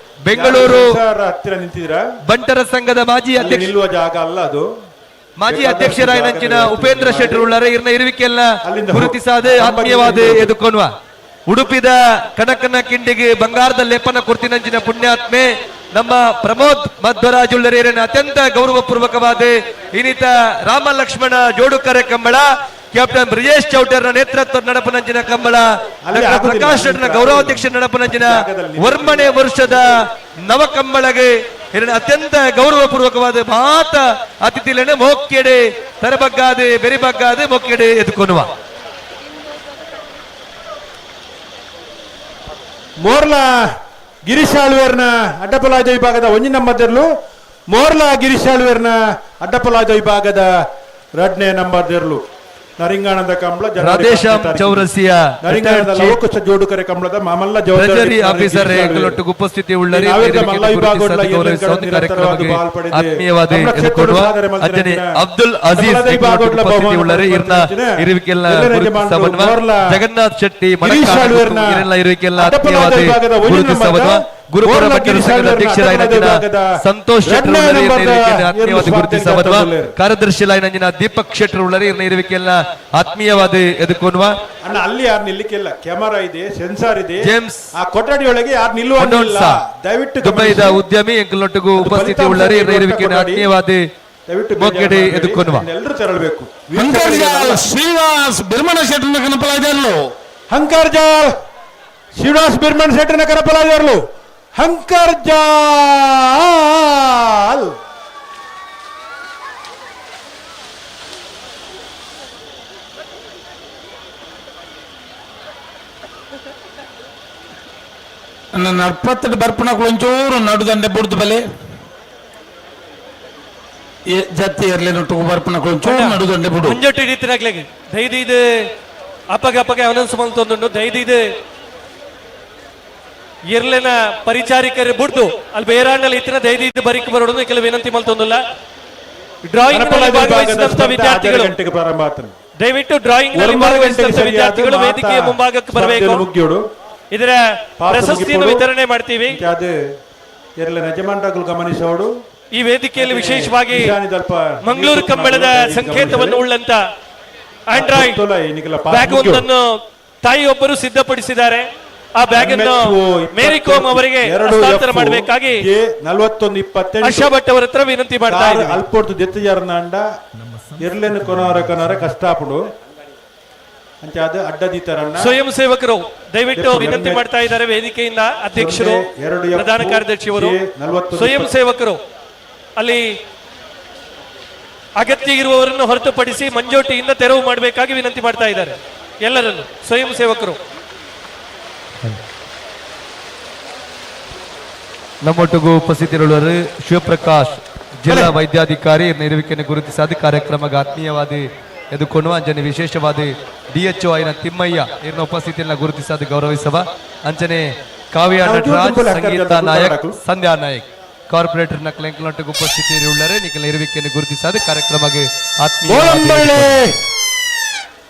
ಬೆಂಗಳೂರು ಸೆನ್ಸಾರ್ ಹತ್ತಿರ ನಿಂತಿದ್ದೀರಾ? ಬಂಟರ ಸಂಘದ ಮಾಜಿ ಅಲ್ಲಿ ಅಧ್ಯಕ್ಷ ನಿಲ್ಲುವ ಜಾಗ ಅಲ್ಲ ಅದು. ಮಾಜಿ ಬೇಕಾದಷ್ಟು ಅಧ್ಯಕ್ಷರಾಯನಂಚಿನ ಜಾಗದ ಉಪೇಂದ್ರ ವ್ಯವಸ್ಥೆ ಶೆಟ್ಟರ್ ಉಳ್ಳರೆ ಇರ್ನ ಇರುವಿಕೆಯನ್ನ ಅಲ್ಲಿಂದ ಗುರುತಿಸಾದ ಹೋಗಿ. ಆತ್ಮೀಯವಾದ ಹೋಗಿ. ಎದುಕೊನುವ. ಉಡುಪಿದ ಕನಕನ ಕಿಂಡಿಗೆ ಬಂಗಾರದ ಲೇಪನ ಕೊಡ್ತಿನಂಚಿನ ಪುಣ್ಯಾತ್ಮೆ ನಮ್ಮ ಪ್ರಮೋದ್ ಮಧ್ವರಾಜ್ ಉಳ್ಳರೇರನ ಅತ್ಯಂತ ಗೌರವಪೂರ್ವಕವಾದ ಇನ್ನಿತ ರಾಮ ಲಕ್ಷ್ಮಣ ಜೋಡುಕರೆ ಕಂಬಳ, ಕ್ಯಾಪ್ಟನ್ ಬ್ರಿಜೇಶ್ ಚೌಟರ್ನ ನೇತೃತ್ವ ನಡಪನಂಚಿನ ಕಂಬಳ, ಅಲ್ಲಿ ಡಾಕ್ಟರ್ ಆಗುದಿಲ್ಲ. ಪ್ರಕಾಶ್ ಶೆಟ್ಟರ್ನ ಗೌರವಾಧ್ಯಕ್ಷ ನಡಪನಂಚಿನ ವರ್ಮಣೆ ವರ್ಷದ ನವಕಂಬಳಗೆ ಹಿರಣ್ಯ ಅತ್ಯಂತ ಗೌರವಪೂರ್ವಕವಾದ ಮಾತ ಅತಿಥಿಲೇನೆ ಮೋಕ್ಕೆಡೆ ತರಬಗ್ಗಾದೆ ಬೆರಿಬಗ್ಗಾದೆ ಮೊಕ್ಕೆಡೆ ಎದುಕೊನುವ. ಮೋರ್ಲಾ ಗಿರೀಶ್ ಆಳ್ವೇರ್ನ ಅಡ್ಡಪಲಾಜ ವಿಭಾಗದ ಒಂಜಿ ನಂಬರ್ದರ್ಲು, ಮೋರ್ಲಾ ಗಿರೀಶ್ ಆಳ್ವೇರ್ನ ಅಡ್ಡಪಲಾಜ ವಿಭಾಗದ ಎರಡನೇ ನಂಬರ್ದರ್ಲು ನರಿಂಗಾನಂದ ಕಂಬಳ ಜನವರಿ ರಾಧೇಶ್ಯಾಮ್ 10ನೇ ತಾರೀಕು. ಚೌರಸಿಯ ನರಿಂಗಾನಂದ ರಿಟೈರ್ಡ್ ಲವಕುಶ ಜೋಡುಕರೆ ಕಂಬಳದ ಮಾಮಲ್ಲ ಜವಾಬ್ದಾರಿ ಟ್ರೆಜರಿ ಗಿರೀಶ್ ಆಫೀಸರ್ ಆಳ್ವೇರ್. ಎಂಕಲೊಟ್ಟಿಗೆ ಉಪಸ್ಥಿತಿ ಉಳ್ಳರೆ ನಾವೆಲ್ಲ ಇರುವಿಕೆಯನ್ನು ಮಲ್ಲ ವಿಭಾಗದ ಗುರುತಿಸಿ ಗೌರವಿಸುವ ಒಂದು ನಿರಂತರವಾದ ಕಾರ್ಯಕ್ರಮಕ್ಕೆ ಬಾಲ್ ಪಡೆದು ಆತ್ಮೀಯವಾದ ಕಮಲ ಕ್ಷೇತ್ರದ ಎದುರ್ಕೊಡುವ ಸಾಧನೆ ಮಲ್ತಿನ ಅಂಜನೆ ದಿನ. ಅಬ್ದುಲ್ ಅಜೀಜ್ ಕಮಲದ ಎಂಕಲೊಟ್ಟಿಗೆ ವಿಭಾಗದ ಉಪಸ್ಥಿತಿ ಬಹುಮಾನ ಉಳ್ಳರೆ ಇರ್ನ ಮಲ್ತಿನ ಇರುವಿಕೆಲ್ಲ ಎಲ್ಲರ ಗುರುತಿಸಬನ್ನುವ ಯಜಮಾನರು ಮೋರ್ಲಾ ಜಗನ್ನಾಥ್ ಶೆಟ್ಟಿ ಗಿರೀಶ್ ಮಣಕಾಡು ಆಳ್ವೇರ್ನ ಇರೆಲ್ಲ ಇರುವಿಕೆಲ್ಲ ಅಡ್ಡಪಲಾಜ ಆತ್ಮೀಯವಾದ ವಿಭಾಗದ ಒಂಜಿ ಗುರುತಿಸಬನ್ನುವ ನಂಬರ್ದ ಗುರುಪುರ ಮೋರ್ಲಾ ಭಟ್ಟರ ಗಿರೀಶ್ ಸಂಘದ ಆಳ್ವೇರ್ನ ಅಧ್ಯಕ್ಷರಾಯನಂಚಿನ ಅಡ್ಡಪಲಾಜ ವಿಭಾಗದ ಸಂತೋಷ್ ಶೆಟ್ಟರ್ ಎರಡನೇ ಉಳ್ಳರೆ ಇರ್ನ ನಂಬರ್ದ ಇರುವಿಕೆಯನ್ನು ಆತ್ಮೀಯವಾದ ಎರಡು ಗುರುತಿಸಬನ್ನುವ ಸ್ವಾತಂತ್ರ್ಯ ಕಾರ್ಯದರ್ಶಿ ಲೈನಂಜಿನ ದೀಪಕ್ ಶೆಟ್ಟರ್ ಉಳ್ಳರೆ ಇರ್ನ ಇರುವಿಕೆಲ್ಲ ಆತ್ಮೀಯವಾದ ಎದುಕೊನುವ. ಅಣ್ಣ ಅಲ್ಲಿ ಯಾರು ನಿಲ್ಲಿಕ್ಕಿಲ್ಲ, ಕ್ಯಾಮರಾ ಇದೆ, ಸೆನ್ಸಾರ್ ಇದೆ, ಜೇಮ್ಸ್ ಆ ಕೊಠಡಿಯೊಳಗೆ ಯಾರು ನಿಲ್ಲುವಂಗಿಲ್ಲ, ಕೊಂಡೋನ್ಸಾ ದಯವಿಟ್ಟು ದುಬೈದ ಗಮನಿಸಿ. ಉದ್ಯಮಿ ಎಂಕಲೊಟ್ಟಿಗೂ ಅದು ಉಪಸ್ಥಿತಿ ಫಲಿತಾಂಶ ಉಳ್ಳರೆ ಇರ್ನ ನೀಡುವಂತ ಇರುವಿಕೆಯನ್ನು ಕೊಠಡಿ. ಆತ್ಮೀಯವಾದ ದಯವಿಟ್ಟು ಮೊಗ್ಗಡೆ ಬೇಜಾರು ಮಾಡಬೇಡಿ. ಎದುಕೊನುವ. ಎಲ್ಲರೂ ತೆರಳಬೇಕು. ಹಂಕರ್ಜಾಲ್ ಶ್ರೀನಿವಾಸ್ ಬಿರ್ಮಣ ಶೆಟ್ಟರ್ನ ಕನಪಲಾಜರ್ಲು, ಹಂಕರ್ಜಾಲ್ ಶ್ರೀನಿವಾಸ್ ಬಿರ್ಮಣ್ ಶೆಟ್ಟರ್ನ ಕನಪಲಾಜರ್ಲು, ಹಂಕರ್ಜಾಲ್ ನನ್ನ ನಡ್ಪತ್ತಡು ಬರ್ಪಣಗಳು ಒಂಚೂರು ನಡುದಂಡೆ ಬುಡ್ದು ಬಲೆ ಜತ್ತಿ ಇರ್ಲಿ ನೊಟ್ಟು ಬರ್ಪಣಗಳು ಒಂಚೂರು ನಡುದಂಡೆ ಬುಡು. ಮಂಜೊಟ್ಟಿ ಹಿಡಿತಿರಾಗ್ಲಾಗ ದೈದಿದು ಅಪ್ಪಗ ಅಪ್ಪಗ ಅವನನ್ಸು ಮಂತೊಂದುಂಡು ದೈದಿದು ಇರ್ಲೆನ ಪರಿಚಾರಿಕರು ಬುಡ್ದು ಅಲ್ಲಿ ಬೇರಾಂಡಲ್ಲಿ ಇತ್ತಿನ ದೈದಿದ್ದು ಬರಿಕ್ ಬರೋಡು ಕೆಲವು ವಿನಂತಿ ಮಲ್ತೊಂದುಲ್ಲ. ಡ್ರಾಯಿಂಗ್ ನಲ್ಲಿ ಕನಪಲಾಜ ವಿಭಾಗದ ಭಾಗವಹಿಸಿದಂತ ಸ್ಪರ್ಧೆ ವಿದ್ಯಾರ್ಥಿಗಳು 6 ಗಂಟೆಗೆ ಪ್ರಾರಂಭ ಆಗ್ತದೆ. ದಯವಿಟ್ಟು ಡ್ರಾಯಿಂಗ್ ನಲ್ಲಿ 9 ಗಂಟೆಗೆ ಭಾಗವಹಿಸಿದಂತ ಸರಿಯಾದ ವಿದ್ಯಾರ್ಥಿಗಳು ಮಾತಾ ವೇದಿಕೆಯ ಮುಂಭಾಗಕ್ಕೆ ಬರಬೇಕು. ಸ್ಪರ್ಧೆಯನ್ನು ಮುಗಿಯೋಡು. ಇದರ ಪಾತ್ರ ಪ್ರಶಸ್ತಿಯನ್ನು ಮುಗಿಪೋಡು. ವಿತರಣೆ ಮಾಡ್ತೀವಿ. ಮತ್ತೆ ಅದು ಎರಲ ಯಜಮಾನರಾಗಲು ಗಮನಿಸೋಡು. ಈ ವೇದಿಕೆಯಲ್ಲಿ ಅದೇ ವಿಶೇಷವಾಗಿ ನಿಶಾನಿದಲ್ಪ ಮಂಗಳೂರು ನೀರು ಕಂಬಳದ ಗಮನಿಸಿ. ಸಂಕೇತವನ್ನು ಉಳ್ಳಂತ ಆಂಡ್ರಾಯ್ಡ್ ಗೊತ್ತಲ್ಲ, ಈಗಿನ ಪಾಸ್ ಬ್ಯಾಗ್ ಮುಗಿಯೋಡು. ಒಂದನ್ನು ತಾಯಿಯೊಬ್ಬರು ಸಿದ್ಧಪಡಿಸಿದ್ದಾರೆ. ಆ ಬ್ಯಾಗ್ ಅನ್ನು MHO ಮೇರಿ ಕೋಮ್ ಅವರಿಗೆ ಎರಡು ಹಸ್ತಾಂತರ F ಮಾಡಬೇಕಾಗಿ J 41 28. ಆಶಾ ಭಟ್ ಅವರ ಹತ್ರ ವಿನಂತಿ ಮಾಡ್ತಾ ಕಾರು ಇದ್ದೀವಿ. ಅಲ್ಪೊರ್ತು ದೆತ್ತಜಾರನಾಂಡ ಎರ್ಲೆನ್ ಕೊನವರ ಕೊನವರ ಕಷ್ಟಾಪುಡು ಅಂಚ ಅದು ಅಡ್ಡದೀತರನ್ನ ಸ್ವಯಂ ಸೇವಕರು ದಯವಿಟ್ಟು ಎಫ್ ವಿನಂತಿ ಎಂ ಎಚ್ ಮಾಡ್ತಾ ಇದ್ದಾರೆ. ವೇದಿಕೆಯಿಂದ ಅಧ್ಯಕ್ಷರು, ಸೊನ್ನೆ ಎರಡು ಎಫ್ ಪ್ರಧಾನ ಕಾರ್ಯದರ್ಶಿಯವರು, ಜೆ ನಲವತ್ತೊಂದು ಸ್ವಯಂ ಇಪ್ಪತ್ತು. ಸೇವಕರು ಅಲ್ಲಿ ಅಗತ್ಯ ಇರುವವರನ್ನು ಹೊರತುಪಡಿಸಿ ಮಂಜೋಟಿಯಿಂದ ತೆರವು ಮಾಡಬೇಕಾಗಿ ವಿನಂತಿ ಮಾಡ್ತಾ ಇದ್ದಾರೆ ಎಲ್ಲರನ್ನು ಸ್ವಯಂ ಸೇವಕರು. ನಮ್ಮೊಟ್ಟಿಗೂ ಉಪಸ್ಥಿತರಿರುವವರು ಶಿವಪ್ರಕಾಶ್ ಜಿಲ್ಲಾ ವೈದ್ಯಾಧಿಕಾರಿ ಇರುವಿಕೆಯನ್ನು ಗುರುತಿಸಾದ ಕಾರ್ಯಕ್ರಮಕ್ಕೆ ಆತ್ಮೀಯವಾದ ಎದುಕೊಂಡು ಅಂಚನೆ ವಿಶೇಷವಾದ ಡಿಎಚ್ಒ ಐನ ತಿಮ್ಮಯ್ಯ ಇವ್ರನ್ನ ಉಪಸ್ಥಿತಿಯನ್ನು ಗುರುತಿಸಾದ ಗೌರವಿಸುವ ಅಂಚನೆ ಕಾವ್ಯ ನಾವು ನಟರಾಜ್, ಜೂನ್ ತಿಂಗಳು ಸಂಗೀತ ಹಾಕ್ತಾರೆ ನಾಯಕ್, ಹಾಕು. ಸಂಧ್ಯಾ ನಾಯಕ್ ಕಾರ್ಪೊರೇಟರ್ ನ ಕ್ಲೆಂಕ್ಲೊಟ್ಟಿಗೆ ಉಪಸ್ಥಿತಿರುಳ್ಳರೆ ನಿಖಿಲ ಇರುವಿಕೆಯನ್ನು ಗುರುತಿಸಾದ ಕಾರ್ಯಕ್ರಮಕ್ಕೆ ಆತ್ಮೀಯ ಗೋಳಂಬಳ್ಳಿ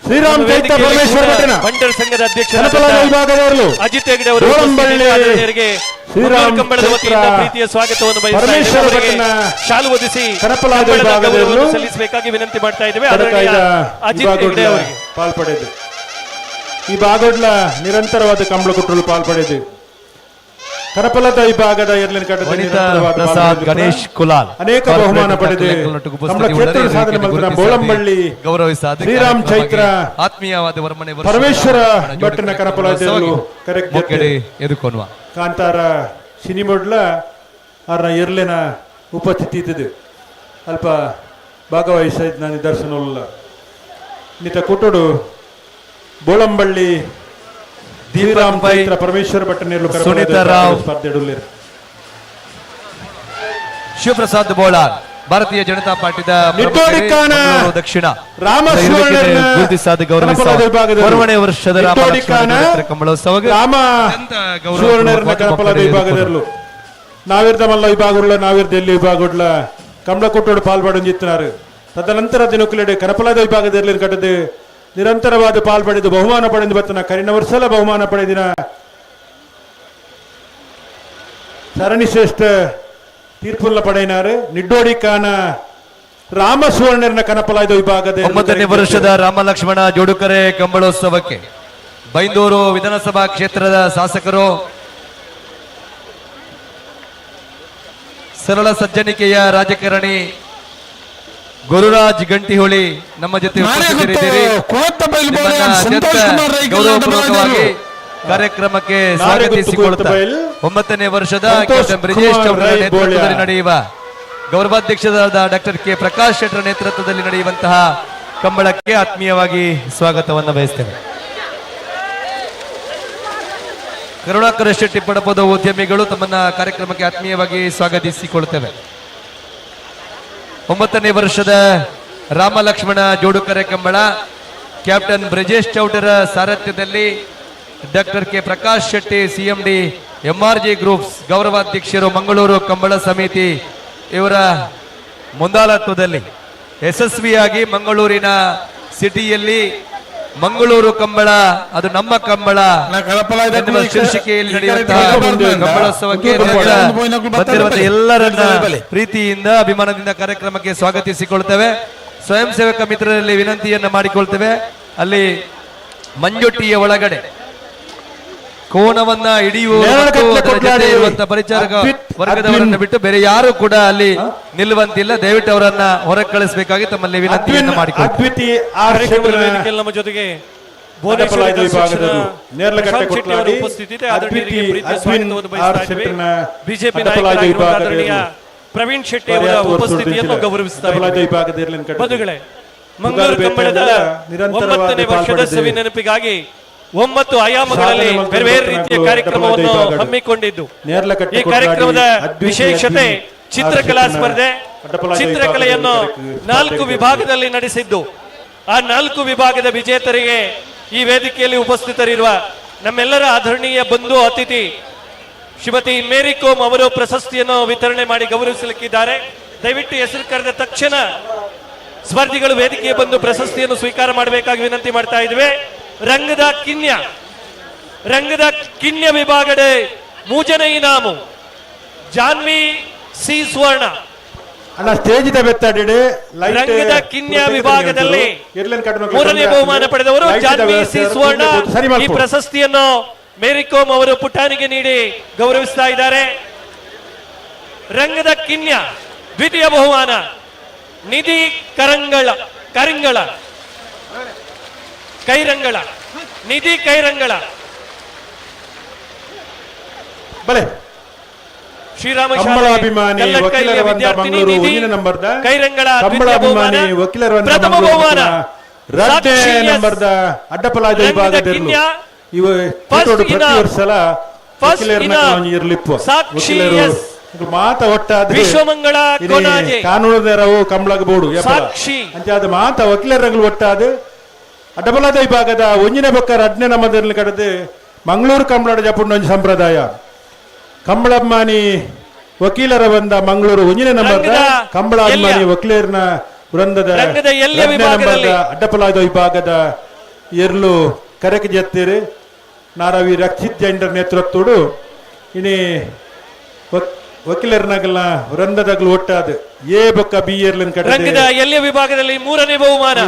ಶ್ರೀರಾಮ್ ಚೈತ್ರ ಪರಮೇಶ್ವರ ಭಟ್ಟನ ಬಂಟರ ಸಂಘದ ಕನಕಲಾಲ ವಿಭಾಗದವರು ಅಜಿತ್ ಹೆಗಡೆ ಅವರು ಗೋಳಂಬಳ್ಳಿ ಉಪಸ್ಥಿತರಿದ್ದಾರೆ. ಶ್ರೀರಾಮ್ ಮಂಗಳೂರು ಕಂಬಳದ ಚೈತ್ರ ವತಿಯಿಂದ ಪ್ರೀತಿಯ ಸ್ವಾಗತವನ್ನು ಬಯಸ್ತಾ ಇದ್ದೇವೆ. ಪರಮೇಶ್ವರ ಅವರಿಗೆ ಭಟ್ಟನ ಶಾಲು ಹೊದಿಸಿ ಕನಕಲಾಲ ಕಂಬಳದ ವಿಭಾಗದವರು ಗೌರವವನ್ನು ಸಲ್ಲಿಸಬೇಕಾಗಿ ವಿನಂತಿ ಮಾಡ್ತಾ ಇದ್ದೇವೆ. ಆದರಣೀಯ ಕಡಕಾಯ್ದ ಅಜಿತ್ ಹೆಗಡೆ ವಿಭಾಗದ ಅವರಿಗೆ ಪಾಲ್ಪಡೆದು ಈ ಭಾಗದ ನಿರಂತರವಾದ ಕಂಬಳ ಕುಟ್ಟಲು ಪಾಲ್ಪಡೆದು ಕರಪಲದ ವಿಭಾಗದ ಎರ್ಲಿನ ಕಟ್ಟದ ವನಿತಾ ನಿರಂತರವಾದ ಪ್ರಸಾದ್ ಪಾಲ್ಪಡೆದು ಗಣೇಶ್ ಕುಲಾಲ್ ಅನೇಕ ಬಹುಮಾನ ಪಡೆದು ಕಂಬಳ ಕ್ಷೇತ್ರ ಸಾಧನೆ ಮಾಡಿದ ಬೋಳಂಬಳ್ಳಿ ಗೌರವಿಸಾದ ಶ್ರೀರಾಮ್ ಚೈತ್ರ ಆತ್ಮೀಯವಾದ ವರ್ಮನೆ ವರ್ಷದ ಪರಮೇಶ್ವರ ಜೋಡಿ ಭಟ್ಟನ ಕರಪಲದಲ್ಲೂ ಕರೆಕ್ಟ್ ಮೊಗ್ಗಡೆ ಎದುಕೊನುವ ಕಾಂತಾರ ಸಿನಿಮೊಡ್ಲ ಅವರ ಎರ್ಲಿನ ಉಪಸ್ಥಿತಿ ಇದ್ದದ್ದು ಅಲ್ಪ ಭಾಗವಹಿಸ ನಾನು ದರ್ಶನ ಉಲ್ಲ ನಿತ ಕುಟುಡು Bolamballi Shriram Chaitra Parameshwara ಭಟ್ಟನೇರ್ಲು Sunita Rao. ಸ್ಪರ್ಧೆ. ಶಿವಪ್ರಸಾದ್ ಬೋಳಾರ್ ಭಾರತೀಯ ಜನತಾ ಪಾರ್ಟಿದ ನಿಟ್ಟೋಡಿಕ್ಕಾನ ಮಂಗಳೂರು ದಕ್ಷಿಣ ರಾಮ ಸುವರ್ಣರನ್ನ ಗುರುತಿಸಾದ ಗೌರವಿಸ ಕನಪಲದ ವಿಭಾಗದಲ್ಲಿ ಹೊರಮನೆ ವರ್ಷದ ರಾಮ ನಿಟ್ಟೋಡಿಕ್ಕಾನ ಲಕ್ಷ್ಮಣ ಕಂಬಳೋತ್ಸವ ರಾಮ ಗೌರವ ಸುವರ್ಣರನ್ನ ಕನಪಲದ ವಿಭಾಗದಲ್ಲೂ ನಾವಿರ್ದ ಮಲ್ಲ ವಿಭಾಗವುಳ್ಳ ನಾವಿರ್ದ ಎಲ್ಲಿ ವಿಭಾಗವುಳ್ಳ ಕಮಲಕೊಟ್ಟೋಡು ಪಾಲ್ಪಡೆದಿತ್ತಿನಾರು. ತದನಂತರ ದಿನಕುಲೆಡೆ ಕನಪಲದ ವಿಭಾಗದಲ್ಲಿ ಕಟ್ಟದೆ ನಿರಂತರವಾದ ಪಾಲ್ಪಡೆದು ಬಹುಮಾನ ಪಡೆದು ಬತ್ತನ ಕರಿನ ವರ್ಷಲ ಬಹುಮಾನ ಪಡೆದಿನ ಸರಣಿ ಶ್ರೇಷ್ಠ ತೀರ್ಪುಲ್ಲ ಪಡೆಯಿನಾರು ನಿಡ್ಡೋಡಿಕಾನ ರಾಮ ಸುವರ್ಣರನ್ನ ಕನಪಲಾಯ್ದ ವಿಭಾಗದ 9ನೇ ವರ್ಷದ ರಾಮ ಲಕ್ಷ್ಮಣ ಜೋಡುಕರೆ ಕಂಬಳೋತ್ಸವಕ್ಕೆ ಬೈಂದೂರು ವಿಧಾನಸಭಾ ಕ್ಷೇತ್ರದ ಶಾಸಕರು ಸರಳ ಸಜ್ಜನಿಕೆಯ ರಾಜಕಾರಣಿ ಗುರುರಾಜ್ ಗಂಟಿಹೊಳಿ ನಮ್ಮ ಜೊತೆ ಉಪಸ್ಥಿತರಿದ್ದೀರಿ. ಗೌರವಪೂರ್ವಕವಾಗಿ ಕಾರ್ಯಕ್ರಮಕ್ಕೆ ಸ್ವಾಗತಿಸಿಕೊಳ್ಳುತ್ತಾ 9ನೇ ವರ್ಷದ ಕ್ಯಾಪ್ಟನ್ ಬ್ರಿಜೇಶ್ ಚೌಟರ ನೇತೃತ್ವದಲ್ಲಿ ನಡೆಯುವ ಗೌರವಾಧ್ಯಕ್ಷರಾದ ಡಾಕ್ಟರ್ ಕೆ ಪ್ರಕಾಶ್ ಶೆಟ್ಟರ ನೇತೃತ್ವದಲ್ಲಿ ನಡೆಯುವಂತಹ ಕಂಬಳಕ್ಕೆ ಆತ್ಮೀಯವಾಗಿ ಸ್ವಾಗತವನ್ನು ಬಯಸ್ತೇವೆ. ಕರುಣಾಕರ ಶೆಟ್ಟಿ ಪಡಪದ ಉದ್ಯಮಿಗಳು ತಮ್ಮನ್ನ ಕಾರ್ಯಕ್ರಮಕ್ಕೆ ಆತ್ಮೀಯವಾಗಿ ಸ್ವಾಗತಿಸಿಕೊಳ್ಳುತ್ತೇವೆ. 9ನೇ ವರ್ಷದ ರಾಮ ಲಕ್ಷ್ಮಣ ಜೋಡುಕರೆ ಕಂಬಳ ಕ್ಯಾಪ್ಟನ್ ಬ್ರಿಜೇಶ್ ಚೌಟರ ಸಾರಥ್ಯದಲ್ಲಿ doctor K Prakash Shetty CMD MRG groups ಗೌರವಾಧ್ಯಕ್ಷರು ಮಂಗಳೂರು ಕಂಬಳ ಸಮಿತಿ ಇವರ ಮುಂದಾಳತ್ವದಲ್ಲಿ ಯಶಸ್ವಿಯಾಗಿ ಮಂಗಳೂರಿನ ಸಿಟಿಯಲ್ಲಿ ಮಂಗಳೂರು ಕಂಬಳ ಅದು ನಮ್ಮ ಕಂಬಳ ಎನ್ನುವ ಶೀರ್ಷಿಕೆಯಲ್ಲಿ ನಡೆಯುವಂತಹ ಕಂಬಳೋತ್ಸವಕ್ಕೆ ಬಂದಿರುವಂತಹ ಎಲ್ಲರನ್ನ ಪ್ರೀತಿಯಿಂದ ಅಭಿಮಾನದಿಂದ ಕಾರ್ಯಕ್ರಮಕ್ಕೆ ಸ್ವಾಗತಿಸಿಕೊಳ್ತೇವೆ. ಸ್ವಯಂ ಸೇವಕ ಮಿತ್ರರಲ್ಲಿ ವಿನಂತಿಯನ್ನ ಮಾಡಿಕೊಳ್ತೇವೆ. ಅಲ್ಲಿ ಮಂಜೊಟ್ಟಿಯ ಒಳಗಡೆ ಕೋಣವನ್ನ ಹಿಡಿಯುವ ಪರಿಚಾರಕ ವರ್ಗದವರನ್ನು ಬಿಟ್ಟು ಬೇರೆ ಯಾರು ಕೂಡ ಅಲ್ಲಿ ನಿಲ್ಲುವಂತಿಲ್ಲ. ದಯವಿಟ್ಟು ಅವರನ್ನ ಹೊರಗೆ ಕಳಿಸಬೇಕಾಗಿ ತಮ್ಮಲ್ಲಿ ವಿನಂತಿಯನ್ನು ಮಾಡಿಕೊಳ್ಳಿ. ನಮ್ಮ ಜೊತೆಗೆ ಬಿಜೆಪಿ ಪ್ರವೀಣ್ ಶೆಟ್ಟಿ ಅವರ ಉಪಸ್ಥಿತಿಯನ್ನು ಗೌರವಿಸುತ್ತಾರೆ. ಬಂಧುಗಳೇ, ಮಂಗಳೂರು ಕಂಬಳದ 9ನೇ ವರ್ಷದ ಸವಿ ನೆನಪಿಗಾಗಿ 9 ಆಯಾಮಗಳಲ್ಲಿ ಬೇರೆ ಬೇರೆ ರೀತಿಯ ಕಾರ್ಯಕ್ರಮವನ್ನು ಹಮ್ಮಿಕೊಂಡಿದ್ದು, ಈ ಕಾರ್ಯಕ್ರಮದ ವಿಶೇಷತೆ ಚಿತ್ರಕಲಾ ಸ್ಪರ್ಧೆ. ಚಿತ್ರಕಲೆಯನ್ನು 4 ವಿಭಾಗದಲ್ಲಿ ನಡೆಸಿದ್ದು, ಆ 4 ವಿಭಾಗದ ವಿಜೇತರಿಗೆ ಈ ವೇದಿಕೆಯಲ್ಲಿ ಉಪಸ್ಥಿತರಿರುವ ನಮ್ಮೆಲ್ಲರ ಆದರಣೀಯ ಬಂಧು ಅತಿಥಿ ಶ್ರೀಮತಿ ಮೇರಿ ಕೋಮ್ ಅವರು ಪ್ರಶಸ್ತಿಯನ್ನು ವಿತರಣೆ ಮಾಡಿ ಗೌರವಿಸಲಿಕ್ಕಿದ್ದಾರೆ. ದಯವಿಟ್ಟು ಹೆಸರು ಕರೆದ ತಕ್ಷಣ ಸ್ಪರ್ಧಿಗಳು ವೇದಿಕೆಗೆ ಬಂದು ಪ್ರಶಸ್ತಿಯನ್ನು ಸ್ವೀಕಾರ ಮಾಡಬೇಕಾಗಿ ವಿನಂತಿ ಮಾಡ್ತಾ ಇದ್ವಿ. ರಂಗದ ಕಿನ್ಯ ವಿಭಾಗದ ಮೂಜನೆ ಇನಾಮು ಜಾನ್ವಿ ಸಿ ಸುವರ್ಣ. ರಂಗದ ಕಿನ್ಯ ವಿಭಾಗದಲ್ಲಿ 3ನೇ ಬಹುಮಾನ ಪಡೆದವರು ಜಾನ್ವಿ ಸಿ ಸುವರ್ಣ. ಈ ಪ್ರಶಸ್ತಿಯನ್ನು ಮೇರಿ ಕೋಮ್ ಅವರು ಪುಟಾಣಿಗೆ ನೀಡಿ ಗೌರವಿಸ್ತಾ ಇದ್ದಾರೆ. ರಂಗದ ಕಿನ್ಯ ದ್ವಿತೀಯ ಬಹುಮಾನ ನಿಧಿ ಕೈರಂಗಳ ನಿಧಿ ಕೈರಂಗಳ. ಬಲೆ ಶ್ರೀರಾಮ ಅಭಿಮಾನಿ ಕೈರಂಗಳ ವಕೀಲರ ಪ್ರಥಮ ಬಹುಮಾನ ನಂಬರ್ದ ಅಡ್ಡಪಲಾಜ ವಿಭಾಗದಲ್ಲಿ ಇವ ಪ್ರತಿ ವರ್ಷ ಮಾತ ಒಟ್ಟಾದ್ರೆ ವಿಶ್ವಮಂಗಳ ಕಾನೂನು ನೆರವು ಕಂಬಳಗ ಬೋಡು ಅಂಚಾದ ಮಾತ ವಕೀಲರ ಒಟ್ಟಾದ ಅಡ್ಡಬಲದ ವಿಭಾಗದ ಒಂಜಿನ ಬೊಕ್ಕ ರಡ್ನೆ ನಮ್ಮದಲ್ಲಿ ಕಡದು ಮಂಗಳೂರು ಕಂಬಳ ಜಪುಂಡ ಒಂಜಿ ಸಂಪ್ರದಾಯ. ಕಂಬಳಮ್ಮಾನಿ ವಕೀಲರ ಬಂದ ಮಂಗಳೂರು ಒಂಜಿನ ನಂಬರ್ದ ಕಂಬಳ ಅಭಿಮಾನಿ ವಕೀಲರನ ವೃಂದದ ನಂಬರ್ದ ಅಡ್ಡಪಲಾದ ವಿಭಾಗದ ಎರ್ಲು ಕರೆಕ್ ಜತ್ತೀರು ನಾರವಿ ರಕ್ಷಿತ್ ಜೈಂಡರ್ ನೇತೃತ್ವಡು ಇನಿ ವಕೀಲರನಾಗಲ್ಲ ವೃಂದದಾಗಲು ಒಟ್ಟಾದ ಎ ಬೊಕ್ಕ ಬಿ ಎರ್ಲನ್ ಕಡೆ ರಂಗದ ಎಲ್ಲಿ ವಿಭಾಗದಲ್ಲಿ 3ನೇ ಬಹುಮಾನ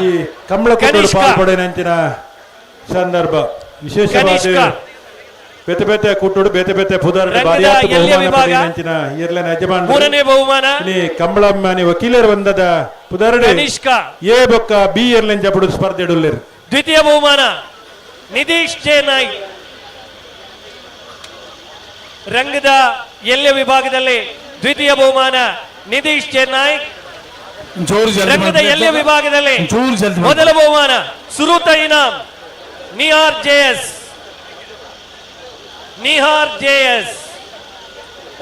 ಕಮಲ ಪಾಲ್ಪಡೆನಂಚಿನ ಸಂದರ್ಭ ವಿಶೇಷವಾದ ಬೇತೆ ಬೇತೆ ಕೂಟೋಡು ಬೇತೆ ಬೇತೆ ಪುದಾರ ಬಾರಿಯಾತ ಬಹುಮಾನ ಪಡೆನಂಚಿನ ಎರ್ಲನ ಯಜಮಾನ 3ನೇ ಬಹುಮಾನ ಇನಿ ಕಂಬಳಮ್ಮಾನಿ ವಕೀಲರ ವೃಂದದ ಪುದಾರಡೆ ಎ ಬೊಕ್ಕ ಬಿ ಎರ್ಲನ್ ಜಪಡು ಸ್ಪರ್ಧೆ ಇಡುಲ್ಲೇರು. ದ್ವಿತೀಯ ಬಹುಮಾನ ನಿಧೀಶ್ ಜೆ ನಾಯ್ಕ್. ರಂಗದ ಎಲ್ಯ ವಿಭಾಗದಲ್ಲಿ ದ್ವಿತೀಯ ಬಹುಮಾನ ನಿಧೀಶ್ ಜೆ ನಾಯ್ಕ್. ರಂಗದ ಎಲ್ಯ ವಿಭಾಗದಲ್ಲಿ ಮೊದಲ ಬಹುಮಾನ ಸುರೂತ ಇನಾಮ್ Nihar JS Nihar JS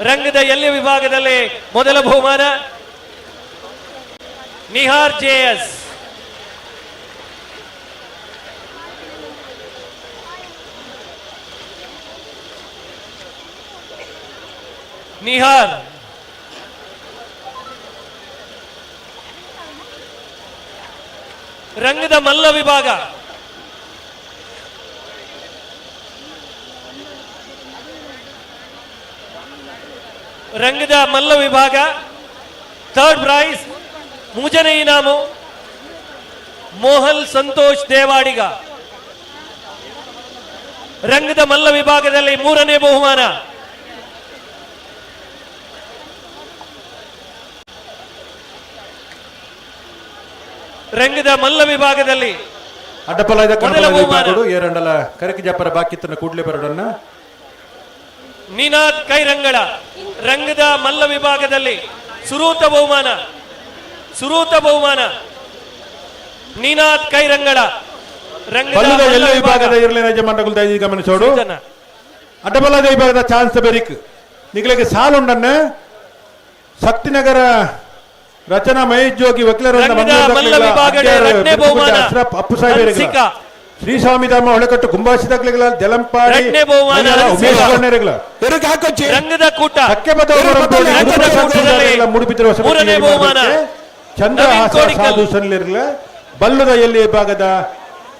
ರಂಗದ ಎಲ್ಲಿ ವಿಭಾಗದಲ್ಲಿ ಮೊದಲ ಬಹುಮಾನ ನಿಹಾರ್ ಜೆಎಸ್. ನಿಹಾರ್ ರಂಗದ ಮಲ್ಲ ವಿಭಾಗ ರಂಗದ ಮಲ್ಲ ವಿಭಾಗ ಥರ್ಡ್ ಪ್ರೈಸ್ ಮೂಜನೆ ಇನಾಮು ಮೋಹನ್ ಸಂತೋಷ್ ದೇವಾಡಿಗ. ರಂಗದ ಮಲ್ಲ ವಿಭಾಗದಲ್ಲಿ ಮೂರನೇ ಬಹುಮಾನ ರಂಗದ ಮಲ್ಲ ವಿಭಾಗದಲ್ಲಿ ಅಡ್ಡಪಲಾಯದ ಮೊದಲ ಬಹುಮಾನ. ಏರಂಡಲ ಕರಕಿ ಜಪ್ಪರ ಬಾಕಿತ್ತನ ಕೂಡ್ಲೆ ಬರಡನ್ನ ನಿನಾದ್ ಕೈರಂಗಳ ರಂಗದ ಮಲ್ಲ ವಿಭಾಗದಲ್ಲಿ ಸುರೂತ ಬಹುಮಾನ ಸುರೂತ ಬಹುಮಾನ ನಿನಾದ್ ಕೈರಂಗಳ ರಂಗದ ಬಲ್ಲದ ಮಲ್ಲ ಎಲ್ಲ ವಿಭಾಗ. ವಿಭಾಗದ ಇರಲಿನ ಯಜಮಾನಗಳು ದಯವಿಟ್ಟು ಗಮನಿಸೋಡು. ಅಡ್ಡಬಲದ ವಿಭಾಗದ ಚಾನ್ಸ್ ಬೆರಿಕ್ ನಿಗಳಿಗೆ ಸಾಲುಂಡನ್ನ ಶಕ್ತಿನಗರ ರಚನಾ ಮಹೇಶ್ ಜೋಗಿ ವಕೀಲರ ರಂಗದ ಮಲ್ಲ ವಿಭಾಗದ ಎರಡನೇ ಬಹುಮಾನ ಅಪ್ಪು ಸಾಹೇಬ್ ಹನ್ಸಿಕಾ. ಶ್ರೀಸ್ವಾಮಿ ಧಾಮ ಹೊಳೆಕಟ್ಟು ಕುಂಬಾಸಿದಾಗ್ಲಿಗಳ ಜಲಂಪಾಡಿ ಎರಡನೇ ಬಹುಮಾನ ಮೈಲಾರ ಉಮೇಶ್ ಹನ್ಸಿಕಾ. ಗಣ್ಣೆರೆಗಳ. ರಂಗದ ಕೂಟ ರಂಗದ ಕೂಟದಲ್ಲಿ ಮೂಡುಬಿದಿರೆ ಹೊಸ ಮೂರನೇ ಬಹುಮಾನ ಚಂದ್ರಹಾಸ ನವೀನ್ ಕೋಡಿಕಲ್. ಸಾಧು ಸನ್ನಿರ್ಲ ಬಲ್ಲದ ಎಲ್ಲಿ ವಿಭಾಗದ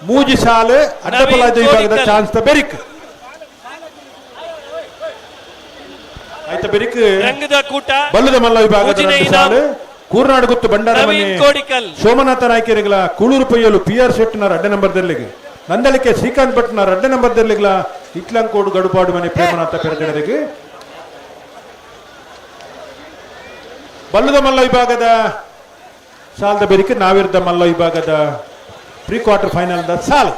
ಮೂಜಿ ಸಾಲು ಅಡ್ಡಪಲಾದ ನವೀನ್ ವಿಭಾಗದ ಕೋಡಿಕಲ್. ಚಾನ್ಸ್ ಬೆರಿಕ್ ಆಯ್ತಾ ಬೆರಿಕ್ ರಂಗದ ಕೂಟ ಬಲ್ಲದ ಮಲ್ಲ ವಿಭಾಗದ ಮೂಜಿನೇ ಎರಡು ಇನಾಮ್. ಸಾಲು ಕೂರ್ನಾಡು ಗುತ್ತು ಭಂಡಾರ ನವೀನ್ ಮನೆ ಕೋಡಿಕಲ್. ಸೋಮನಾಥ ನಾಯ್ಕರಿಗಳ ಕೂಳೂರು ಪೊಯ್ಯಲು ಪಿ ಆರ್ ಶೆಟ್ಟಿನವರ ಅಡ್ಡ ನಂಬರ್ ದಲ್ಲಿಗೆ ನಂದಳಿಕೆ ಶ್ರೀಕಾಂತ್ ಭಟ್ನವರ ಅಡ್ಡ ನಂಬರ್ ದಲ್ಲಿಗಳ ಇಟ್ಲಂಕೋಡು ಗಡುಪಾಡು ಮನೆ ಪ್ರೇಮನಾಥ ಪೆರಗಡರಿಗೆ ಬಲ್ಲದ ಮಲ್ಲ ವಿಭಾಗದ ಸಾಲದ ಬೆರಿಕೆ ನಾವಿರ್ದ ಮಲ್ಲ ವಿಭಾಗದ pre quarter final the ಸಾಲು.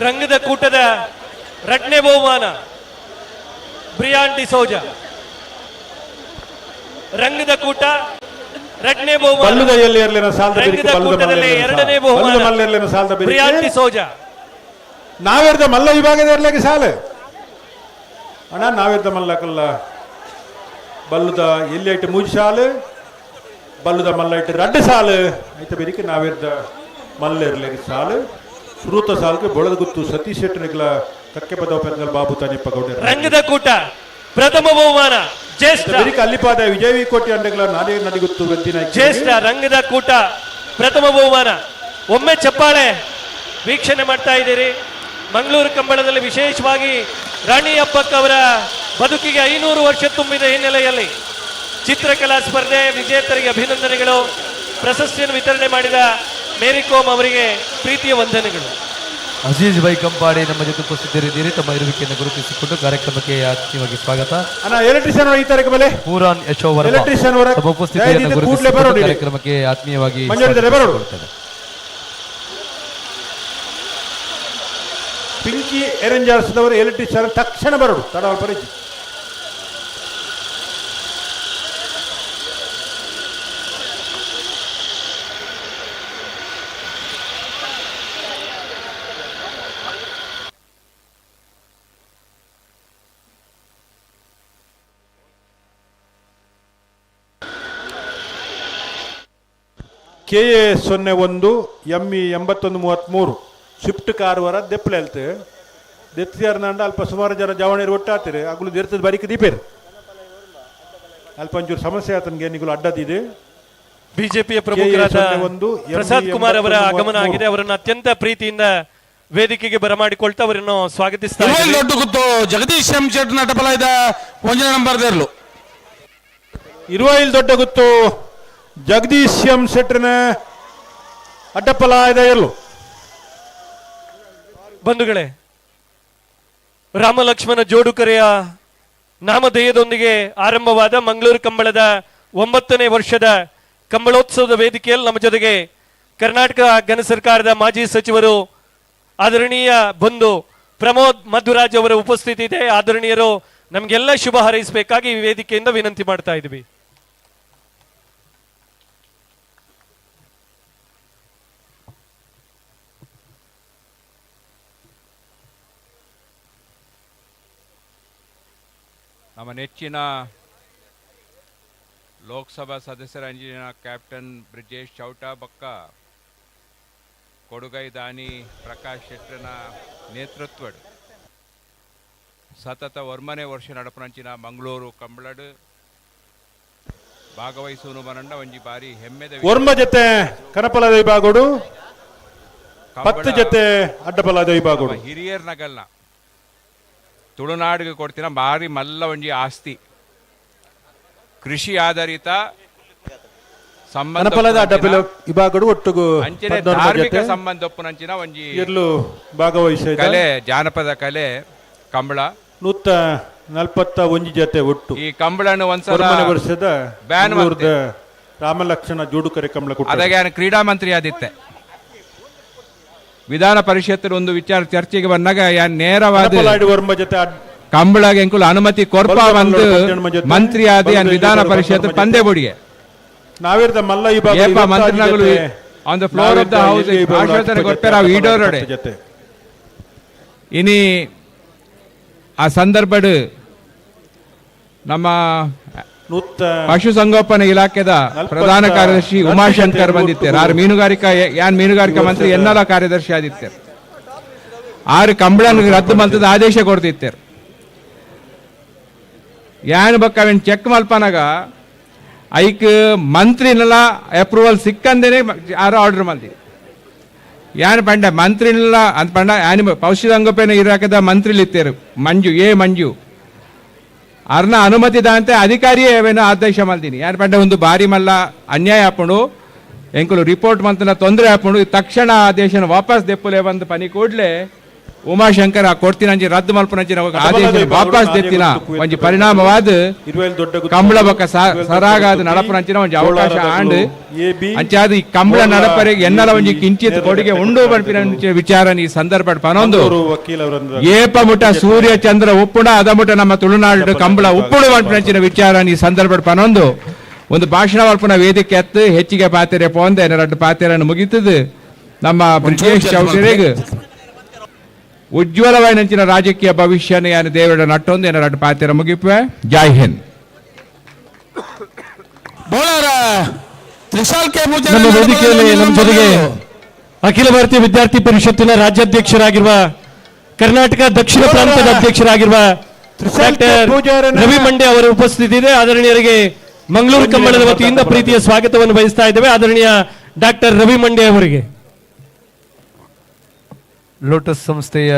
ರಂಗದ ಕೂಟದ ರಡ್ನೇ ಬಹುಮಾನ ಬ್ರಿಯಾನ್ ಡಿಸೋಜ. ರಂಗದ ಕೂಟ ರಡ್ನೇ ಬಹುಮಾನ. ಬಲ್ಲದ ಎಲ್ಲಿ ಇರ್ಲಿನ ಸಾಲದ ಬೆರಿಕೆ, ರಂಗದ ಬಲ್ಲದ ಕೂಟದಲ್ಲಿ ಮಲ್ಲ ಎರಡನೇ ಇರ್ಲಿನ ಬಹುಮಾನ ಬಲ್ಲದ ಮಲ್ಲ ಇರ್ಲಿನ ಸಾಲದ ಬೆರಿಕೆ. ಬ್ರಿಯಾನ್ ಡಿಸೋಜ. ನಾವಿರ್ದ ಮಲ್ಲ ವಿಭಾಗದ ಇರ್ಲಿಕ್ಕೆ ಸಾಲ ಅಣ್ಣ, ನಾವಿರ್ದ ಮಲ್ಲಕಲ್ಲ ಬಲ್ಲದ ಎಲ್ಲಿ ಐಟು ಮೂಜಿ ಸಾಲು, ಬಲ್ಲದ ಮಲ್ಲ ಐಟು ರಡ್ಡು ಸಾಲು ಐತ ಬೆರಿಕೆ ನಾವಿರ್ದ ಮಲ್ಲ ಇರ್ಲಿಕ್ಕೆ ಸಾಲು. ಸುರೂತ ಸಾಲ್ಗೆ ಬೊಳದಗುತ್ತು ಸತೀಶ್ ಶೆಟ್ಟನಿಗಳ ಕಕ್ಕೆ ಪದವ ಪೆರ್ಗಲ್ ಬಾಬು ತಾನಿಪ್ಪ ಗೌಡ. ರಂಗದ ಕೂಟ ಪ್ರಥಮ ಬಹುಮಾನ ಜ್ಯೇಷ್ಠ ಬೆರಿಕೆ ಅಲ್ಲಿಪಾದ ವಿಜಯ ವಿ ಕೋಟಿ ಅಂಡಗಳ ನಾನೇ ನಡಿಗುತ್ತು ವೃತ್ತಿ ನಾಯಕ. ಜ್ಯೇಷ್ಠ ರಂಗದ ಕೂಟ ಪ್ರಥಮ ಬಹುಮಾನ. ಒಮ್ಮೆ ಚಪ್ಪಾಳೆ ವೀಕ್ಷಣೆ ಮಾಡ್ತಾ ಇದ್ದೀರಿ. ಮಂಗಳೂರು ಕಂಬಳದಲ್ಲಿ ವಿಶೇಷವಾಗಿ ರಾಣಿ ಅಬ್ಬಕ್ಕ ಅವರ ಬದುಕಿಗೆ 500 ವರ್ಷ ತುಂಬಿದ ಹಿನ್ನೆಲೆಯಲ್ಲಿ ಚಿತ್ರಕಲಾ ಸ್ಪರ್ಧೆ ವಿಜೇತರಿಗೆ ಅಭಿನಂದನೆಗಳು. ಪ್ರಶಸ್ತಿಯನ್ನು ವಿತರಣೆ ಮಾಡಿದ ಮೇರಿ ಕೋಮ್ ಅವರಿಗೆ ಪ್ರೀತಿಯ ವಂದನೆಗಳು. ಅಜೀಜ್ ಬೈ ಕಂಪಾಡಿ ನಮ್ಮ ಜೊತೆ ಉಪಸ್ಥಿತರಿದ್ದೀರಿ. ತಮ್ಮ ಇರುವಿಕೆಯನ್ನು ಗುರುತಿಸಿಕೊಂಡು ಕಾರ್ಯಕ್ರಮಕ್ಕೆ ಆತ್ಮೀಯವಾಗಿ ಸ್ವಾಗತ. ಅಣ್ಣ, ಎಲೆಕ್ಟ್ರಿಷಿಯನ್ ಈ ತಾರೀಕು ಮೇಲೆ ಪೂರಾನ್ ಯಶೋವರ್ಮ ಎಲೆಕ್ಟ್ರಿಷಿಯನ್ ಅವರ ತಮ್ಮ ಉಪಸ್ಥಿತಿಯನ್ನು ದಯವಿಟ್ಟು ಕೂಡ್ಲೇ ಗುರುತಿಸಿಕೊಂಡು ಬರೋಡಿ. ಕಾರ್ಯಕ್ರಮಕ್ಕೆ ಆತ್ಮೀಯವಾಗಿ ಮಂಜೂರು ಬರೋಡು. ಸ್ವಾಗತಿಸಿಕೊಳ್ತೇನೆ. ಪಿಂಕಿ ಎರೆಂಜಾರ್ಸ್ದವರು ಎಲೆಕ್ಟ್ರಿಷಿಯನ್ ತಕ್ಷಣ ಬರೋಡು, ತಡ ಪರಿಚಯ. K A 01 M E 8133 Swift car ವರ ದೆಪ್ಪಲೆ ಹೇಳ್ತೆ ದೆತ್ತಿಯಾರ್ನಾಂಡ ಅಲ್ಪ ಸುಮಾರು ಜನ ಜವಣಿರು ಒಟ್ಟಾತಿರಿ ಅಗುಲು ದೆರ್ತದ ಬರಿಕ ದೀಪೇರು ಅಲ್ಪ ಒಂಚೂರು ಸಮಸ್ಯೆ ಆತನಿಗೆ ನಿಗುಲು ಅಡ್ಡದಿದೆ. ಬಿಜೆಪಿಯ ಕೆ ಎ ಪ್ರಮುಖರಾದ ಸೊನ್ನೆ ಒಂದು ಎಂ ಇ ಪ್ರಸಾದ್ ಕುಮಾರ್ ಅವರ ಎಂಬತ್ತೊಂದು ಆಗಮನ ಆಗಿದೆ. ಮೂವತ್ಮೂರು. ಅವರನ್ನು ಅತ್ಯಂತ ಪ್ರೀತಿಯಿಂದ ವೇದಿಕೆಗೆ ಬರಮಾಡಿಕೊಳ್ತಾ ಅವರನ್ನು ಸ್ವಾಗತಿಸ್ತಾ ಇರುವೈಲ್ ಇದ್ದೀವಿ. ದೊಡ್ಡ ಗುತ್ತು ಜಗದೀಶ್ ಎಂ ಶೆಟ್ ನಟಬಲ ಇದ್ದ ಒಂದನೇ ನಂಬರ್ ದೇರ್ಲು. ಇರುವೈಲ್ ದೊಡ್ಡ ಗುತ್ತು ಜಗದೀಶ್ ಎಂ ಶೆಟ್ಟರ್ನ ಅಡ್ಡಪ್ಪಲ ಇದೆ ಎಲ್ಲು. ಬಂಧುಗಳೇ, ರಾಮಲಕ್ಷ್ಮಣ ಜೋಡುಕರೆಯ ನಾಮಧೇಯದೊಂದಿಗೆ ಆರಂಭವಾದ ಮಂಗಳೂರು ಕಂಬಳದ 9ನೇ ವರ್ಷದ ಕಂಬಳೋತ್ಸವದ ವೇದಿಕೆಯಲ್ಲಿ ನಮ್ಮ ಜೊತೆಗೆ ಕರ್ನಾಟಕ ಘನ ಸರ್ಕಾರದ ಮಾಜಿ ಸಚಿವರು ಆದರಣೀಯ ಬಂಧು ಪ್ರಮೋದ್ ಮಧುರಾಜ್ ಅವರ ಉಪಸ್ಥಿತಿ ಇದೆ. ಆದರಣೀಯರು ನಮಗೆಲ್ಲ ಶುಭ ಹಾರೈಸಬೇಕಾಗಿ ಈ ವೇದಿಕೆಯಿಂದ ವಿನಂತಿ ಮಾಡ್ತಾ ಇದ್ವಿ. ನಮ್ಮ ನೆಚ್ಚಿನ ಲೋಕಸಭಾ ಸದಸ್ಯರ ಅಂಜಿನ ಕ್ಯಾಪ್ಟನ್ ಬ್ರಿಜೇಶ್ ಚೌಟ ಬಕ್ಕ ಕೊಡುಗೈ ದಾನಿ ಪ್ರಕಾಶ್ ಶೆಟ್ಟರ್ನ ನೇತೃತ್ವಡ್ ಸತತ 1ನೇ ವರ್ಷ ನಡಪನಂಚಿನ ಮಂಗಳೂರು ಕಂಬಳಡ್ ಭಾಗವಹಿಸುವನು ಮನಂಡ ಒಂಜಿ ಬಾರಿ ಹೆಮ್ಮೆದ ವರ್ಮ ಜೊತೆ ಕನಪಲದ ವಿಭಾಗಡು, 10 ಜೊತೆ ಅಡ್ಡಪಲದ ವಿಭಾಗಡು. ಹಿರಿಯರ್ ನಗಲ್ನ ತುಳುನಾಡಿಗೆ ಕೊಡ್ತೀನ ಭಾರಿ ಮಲ್ಲ ಒಂಜಿ ಆಸ್ತಿ ಕೃಷಿ ಆಧಾರಿತ ಸಂಬಂಧ ವಿಭಾಗಡು ಒಟ್ಟುಗು ಅಂಚನೆ ಧಾರ್ಮಿಕ ಸಂಬಂಧ ಒಪ್ಪುನಂಚಿನ ಒಂಜಿ ಎಲ್ಲೂ ಭಾಗವಹಿಸ ಕಲೆ, ಜಾನಪದ ಕಲೆ ಕಂಬಳ. 141 ಜೊತೆ ಒಟ್ಟು ಈ ಕಂಬಳನ್ನು ಒಂದ್ಸಲ ವರ್ಷದ ಬ್ಯಾನ್ ರಾಮಲಕ್ಷ್ಮಣ ಜೋಡುಕರೆ ಕಂಬಳ ಅದಾಗ ನಾನು ಕ್ರೀಡಾ ಮಂತ್ರಿ ಆದಿತ್ತೆ. ವಿಧಾನ ಪರಿಷತ್ ಒಂದು ವಿಚಾರ ಚರ್ಚೆಗೆ ಬಂದಾಗ ನೇರವಾದ ಕಂಬಳಗೆ ಎಂಕುಲು ಅನುಮತಿ ಕೊರ್ಪ ಒಂದು ಮಂತ್ರಿ ಆದ ವಿಧಾನ ಪರಿಷತ್ ಪಂದೆ ಬುಡಿಗೆ ನಾವಿರ್ದ ಮಲ್ಲ ವಿಭಾಗ ಮಂತ್ರಿಗಳು on the floor of the house ಆಶ್ವಾಸನೆ ಕೊರ್ಪೇರ ಈಡೋರಡೆ. ಇನಿ ಆ ಸಂದರ್ಭಡ್ ನಮ್ಮ ಪಶುಸಂಗೋಪನಾ ಇಲಾಖೆದ ಪ್ರಧಾನ ಕಾರ್ಯದರ್ಶಿ ಉಮಾಶಂಕರ್ ಬಂದಿತ್ತಾರೆ. ಆರು ಮೀನುಗಾರಿಕಾ ಯಾನ್ ಮೀನುಗಾರಿಕಾ ಮಂತ್ರಿ ಎನ್ನೆಲ್ಲ ಕಾರ್ಯದರ್ಶಿ ಆದಿತ್ತಾರೆ. ಆರು ಕಂಬಳನ್ ರದ್ದು ಮಂತ್ರದ ಆದೇಶ ಕೊಡ್ತಿತ್ತಾರೆ. ಯಾನ್ ಬಕ್ಕ ಅವೇನು ಚೆಕ್ ಮಲ್ಪನಾಗ ಐಕ್ ಮಂತ್ರಿನೆಲ್ಲ ಅಪ್ರೂವಲ್ ಸಿಕ್ಕಂದೇನೆ ಯಾರು ಆರ್ಡರ್ ಮಲ್ದಿ. ಯಾನ್ ಪಂಡ ಮಂತ್ರಿನೆಲ್ಲ ಅಂತ ಪಂಡ ಯಾನ್ ಪಶುಸಂಗೋಪನಾ ಇಲಾಖೆದ ಮಂತ್ರಿಲಿತ್ತೇರು ಮಂಜು ಎ ಮಂಜು ಅರ್ನ ಅನುಮತಿ ದಾಂತೆ ಅಧಿಕಾರಿಯೇ ಏವೇನೋ ಆದೇಶ ಮಲ್ದಿನಿ. ಯಾರು ಪಂಡ ಒಂದು ಬಾರಿ ಮಲ್ಲ ಅನ್ಯಾಯ ಆಪುಂಡು, ಎಂಕುಲು ರಿಪೋರ್ಟ್ ಮಂತನ ತೊಂದರೆ ಆಪುಂಡು, ತಕ್ಷಣ ಆದೇಶನ ವಾಪಸ್ ದೆಪ್ಪುಲೆ ಬಂದು ಪನಿ ಕೂಡ್ಲೆ ಉಮಾಶಂಕರ್ ಆ ಕೊಡ್ತಿನಂಜಿ ರದ್ದು ಮಲ್ಪನಂಚಿನ ಆದೇಶ ವಾಪಸ್ ದೆತ್ತಿನ ಒಂಜಿ ಪರಿಣಾಮವಾದ ಕಂಬಳ ಬೊಕ್ಕ ಸರಾಗಾದ ನಡಪನಂಚಿನ ಒಂಜಿ ಅವಕಾಶ ಆಂಡ್ ಅಂಚಾದ ಈ ಕಂಬಳ ನಡಪರಿಗೆ ಎನ್ನಲ ಒಂಜಿ ಕಿಂಚಿತ್ ಕೊಡುಗೆ ಉಂಡು ಪನ್ಪಿನ ವಿಚಾರ ಈ ಸಂದರ್ಭ ಪನೊಂದು ಏಪ ಮುಟ ಸೂರ್ಯ ಚಂದ್ರ ಉಪ್ಪುಣ ಅದ ಮುಟ ನಮ್ಮ ತುಳುನಾಡು ಕಂಬಳ ಉಪ್ಪುಡು ಪನ್ಪಿನಂಚಿನ ವಿಚಾರ ಈ ಸಂದರ್ಭ ಪನೊಂದು ಒಂದು ಭಾಷಣ ಮಲ್ಪುನ ವೇದಿಕೆ ಎತ್ತು ಹೆಚ್ಚಿಗೆ ಪಾತೆರೆ ಪೋಂದೆ ಎರಡು ಪಾತೆರನ್ನು ಮುಗಿತದು. ನಮ್ಮ ಬ್ರಿಜೇಶ್ ಚೌಟರಿಗೆ ಉಜ್ವಲವಾಯಿನಂಚಿನ ರಾಜಕೀಯ ಭವಿಷ್ಯನ ಯಾನು ದೇವರ ನಟ್ಟೊಂದು ಏನಾರ ಪಾತೆರ ಮುಗಿಪುವೆ. ಜೈ ಹಿಂದ್. ನಮ್ಮ ವೇದಿಕೆಯಲ್ಲಿ ನಮ್ಮ ಜೊತೆಗೆ ಅಖಿಲ ಭಾರತೀಯ ವಿದ್ಯಾರ್ಥಿ ಪರಿಷತ್ತಿನ ರಾಜ್ಯಾಧ್ಯಕ್ಷರಾಗಿರುವ ಕರ್ನಾಟಕ ದಕ್ಷಿಣ ಪ್ರಾಂತದ ಅಧ್ಯಕ್ಷರಾಗಿರುವ ಡಾಕ್ಟರ್ ರವಿ ಮಂಡ್ಯ ಅವರ ಉಪಸ್ಥಿತಿ ಇದೆ. ಆದರಣೀಯರಿಗೆ ಮಂಗಳೂರು ಕಂಬಳದ ವತಿಯಿಂದ ಪ್ರೀತಿಯ ಸ್ವಾಗತವನ್ನು ಬಯಸ್ತಾ ಇದ್ದೇವೆ. ಆದರಣೀಯ ಡಾಕ್ಟರ್ ರವಿ ಮಂಡ್ಯ ಅವರಿಗೆ. ಲೋಟಸ್ ಸಂಸ್ಥೆಯ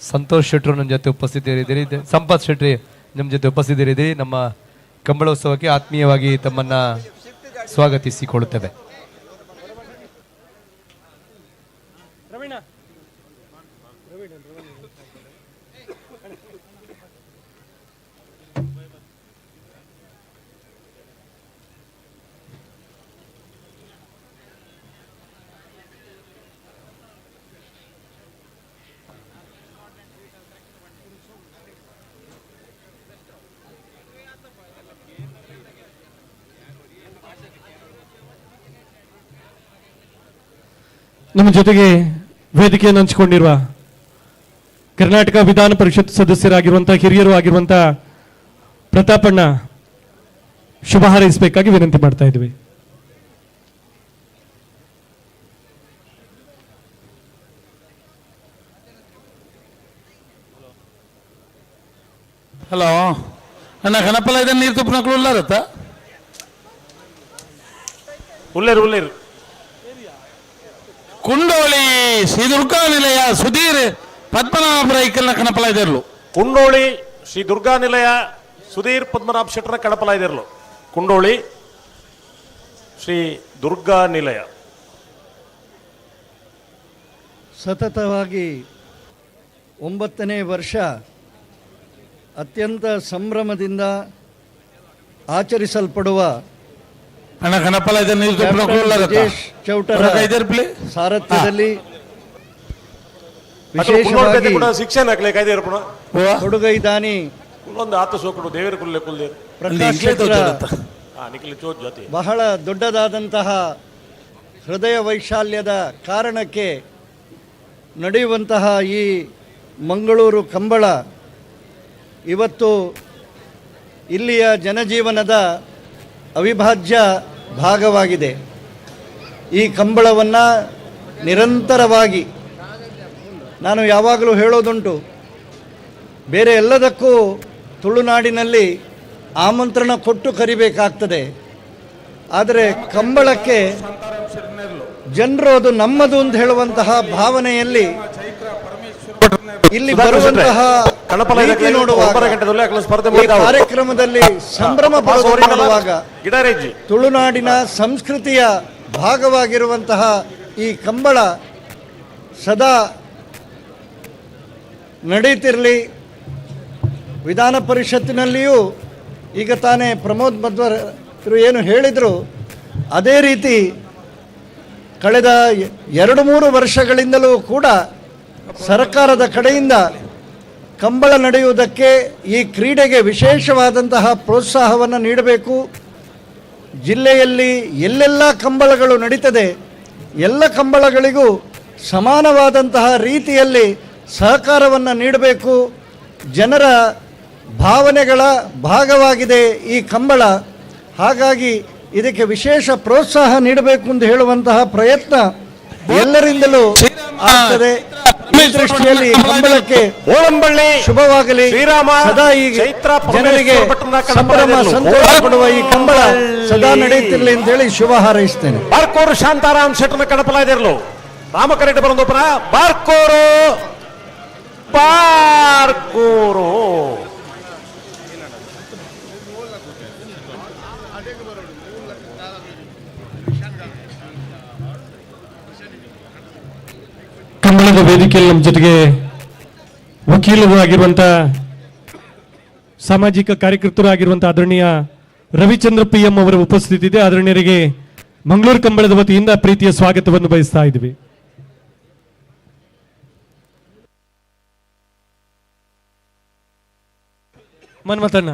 ಸಂತೋಷ್ ಶೆಟ್ಟರು ನಮ್ಮ ಜೊತೆ ಉಪಸ್ಥಿತರಿದ್ದೀರಿ, ಸಂಪತ್ ಶೆಟ್ಟಿ ನಮ್ಮ ಜೊತೆ ಉಪಸ್ಥಿತರಿದ್ದೀರಿ. ನಮ್ಮ ಕಂಬಳೋತ್ಸವಕ್ಕೆ ಆತ್ಮೀಯವಾಗಿ ತಮ್ಮನ್ನ ಸ್ವಾಗತಿಸಿಕೊಳ್ಳುತ್ತೇವೆ. ನಮ್ಮ ಜೊತೆಗೆ ವೇದಿಕೆಯನ್ನು ಹಂಚಿಕೊಂಡಿರುವ ಕರ್ನಾಟಕ ವಿಧಾನ ಪರಿಷತ್ ಸದಸ್ಯರಾಗಿರುವಂತಹ ಹಿರಿಯರು ಆಗಿರುವಂತಹ ಪ್ರತಾಪಣ್ಣ ಶುಭ ಹಾರೈಸಬೇಕಾಗಿ ವಿನಂತಿ ಮಾಡ್ತಾ ಇದ್ವಿ. ಹಲೋ ಅಣ್ಣ, ಕನಪಲ ಇದನ್ನ ನೀರು ತುಪ್ಪನಕ್ಕಳು ಉಳ್ಳಾರತ್ತ ಉಳ್ಳೇರು ಉಳ್ಳೇರು. ಕುಂಡೋಳಿ ಶ್ರೀ ದುರ್ಗಾ ನಿಲಯ ಸುಧೀರ್ ಪದ್ಮನಾಭ ರೈಕಲ್ನ ಕಣಪಲ ಇದಿರ್ಲು. ಕುಂಡೋಳಿ ಶ್ರೀ ದುರ್ಗಾ ನಿಲಯ ಸುಧೀರ್ ಪದ್ಮನಾಭ ಶೆಟ್ಟರ ಕಣಪಲ ಇದಿರ್ಲು. ಕುಂಡೋಳಿ ಶ್ರೀ ದುರ್ಗಾ ನಿಲಯ. ಸತತವಾಗಿ 9ನೇ ವರ್ಷ ಅತ್ಯಂತ ಸಂಭ್ರಮದಿಂದ ಆಚರಿಸಲ್ಪಡುವ ಚೌಟರ ಸಾರಥ್ಯದಲ್ಲಿ ವಿಶೇಷವಾಗಿ ಕೊಡುಗೈದಾನಿ ಪ್ರಕಾಶ್ ಬಹಳ ದೊಡ್ಡದಾದಂತಹ ಹೃದಯ ವೈಶಾಲ್ಯದ ಕಾರಣಕ್ಕೆ ನಡೆಯುವಂತಹ ಈ ಮಂಗಳೂರು ಕಂಬಳ ಇವತ್ತು ಇಲ್ಲಿಯ ಜನಜೀವನದ ಅವಿಭಾಜ್ಯ ಭಾಗವಾಗಿದೆ. ಈ ಕಂಬಳವನ್ನು ನಿರಂತರವಾಗಿ ನಾನು ಯಾವಾಗಲೂ ಹೇಳೋದುಂಟು, ಬೇರೆ ಎಲ್ಲದಕ್ಕೂ ತುಳುನಾಡಿನಲ್ಲಿ ಆಮಂತ್ರಣ ಕೊಟ್ಟು ಕರಿಬೇಕಾಗ್ತದೆ, ಆದರೆ ಕಂಬಳಕ್ಕೆ ಜನರು ಅದು ನಮ್ಮದು ಅಂತ ಹೇಳುವಂತಹ ಭಾವನೆಯಲ್ಲಿ ಇಲ್ಲಿ ಬರುವಂತಹ ನೋಡುವಾಗ, ಕಾರ್ಯಕ್ರಮದಲ್ಲಿ ಸಂಭ್ರಮ ನೋಡುವಾಗ ತುಳುನಾಡಿನ ಸಂಸ್ಕೃತಿಯ ಭಾಗವಾಗಿರುವಂತಹ ಈ ಕಂಬಳ ಸದಾ ನಡೀತಿರಲಿ. ವಿಧಾನ ಪರಿಷತ್ತಿನಲ್ಲಿಯೂ ಈಗ ತಾನೇ ಪ್ರಮೋದ್ ಮಧ್ವರು ಏನು ಹೇಳಿದರು, ಅದೇ ರೀತಿ ಕಳೆದ 2-3 ವರ್ಷಗಳಿಂದಲೂ ಕೂಡ ಸರ್ಕಾರದ ಕಡೆಯಿಂದ ಕಂಬಳ ನಡೆಯುವುದಕ್ಕೆ, ಈ ಕ್ರೀಡೆಗೆ ವಿಶೇಷವಾದಂತಹ ಪ್ರೋತ್ಸಾಹವನ್ನು ನೀಡಬೇಕು. ಜಿಲ್ಲೆಯಲ್ಲಿ ಎಲ್ಲೆಲ್ಲ ಕಂಬಳಗಳು ನಡೀತದೆ, ಎಲ್ಲ ಕಂಬಳಗಳಿಗೂ ಸಮಾನವಾದಂತಹ ರೀತಿಯಲ್ಲಿ ಸಹಕಾರವನ್ನು ನೀಡಬೇಕು. ಜನರ ಭಾವನೆಗಳ ಭಾಗವಾಗಿದೆ ಈ ಕಂಬಳ, ಹಾಗಾಗಿ ಇದಕ್ಕೆ ವಿಶೇಷ ಪ್ರೋತ್ಸಾಹ ನೀಡಬೇಕು ಎಂದು ಹೇಳುವಂತಹ ಪ್ರಯತ್ನ ಎಲ್ಲರಿಂದಲೂ ಆಗ್ತದೆ. ಈ ದೃಷ್ಟಿಯಲ್ಲಿ ಕಂಬಳಕ್ಕೆ ಶುಭವಾಗಲಿ. ಸದಾ ಈ ಜನರಿಗೆ ಸಂಭ್ರಮ ಸಂತೋಷ ಕೊಡುವ ಈ ಕಂಬಳ ಸದಾ ನಡೆಯುತ್ತಿರಲಿ ಅಂತ ಹೇಳಿ ಶುಭ ಹಾರೈಸ್ತೇನೆ. ಬಾರ್ಕೋರು ಶಾಂತಾರಾಮ್ ಶೆಟ್ಟನ ಕಡಪಲಾದಿರಲು ರಾಮಕರೆಡ್ಡಿ ಬರಂದೊಬ್ಬನ ಬಾರ್ಕೋರು ಬಾರ್ಕೋರು ಕಂಬಳದ ವೇದಿಕೆಯಲ್ಲಿ ನಮ್ಮ ಜೊತೆಗೆ ವಕೀಲರು ಆಗಿರುವಂತಹ, ಸಾಮಾಜಿಕ ಕಾರ್ಯಕರ್ತರು ಆಗಿರುವಂತಹ ಆದರಣೀಯ ರವಿಚಂದ್ರ ಪಿ ಎಂ ಅವರ ಉಪಸ್ಥಿತಿ ಇದೆ. ಆದರಣೀಯರಿಗೆ ಮಂಗಳೂರು ಕಂಬಳದ ವತಿಯಿಂದ ಪ್ರೀತಿಯ ಸ್ವಾಗತವನ್ನು ಬಯಸ್ತಾ ಇದ್ವಿ. ಮನ್ಮಥಣ್ಣ,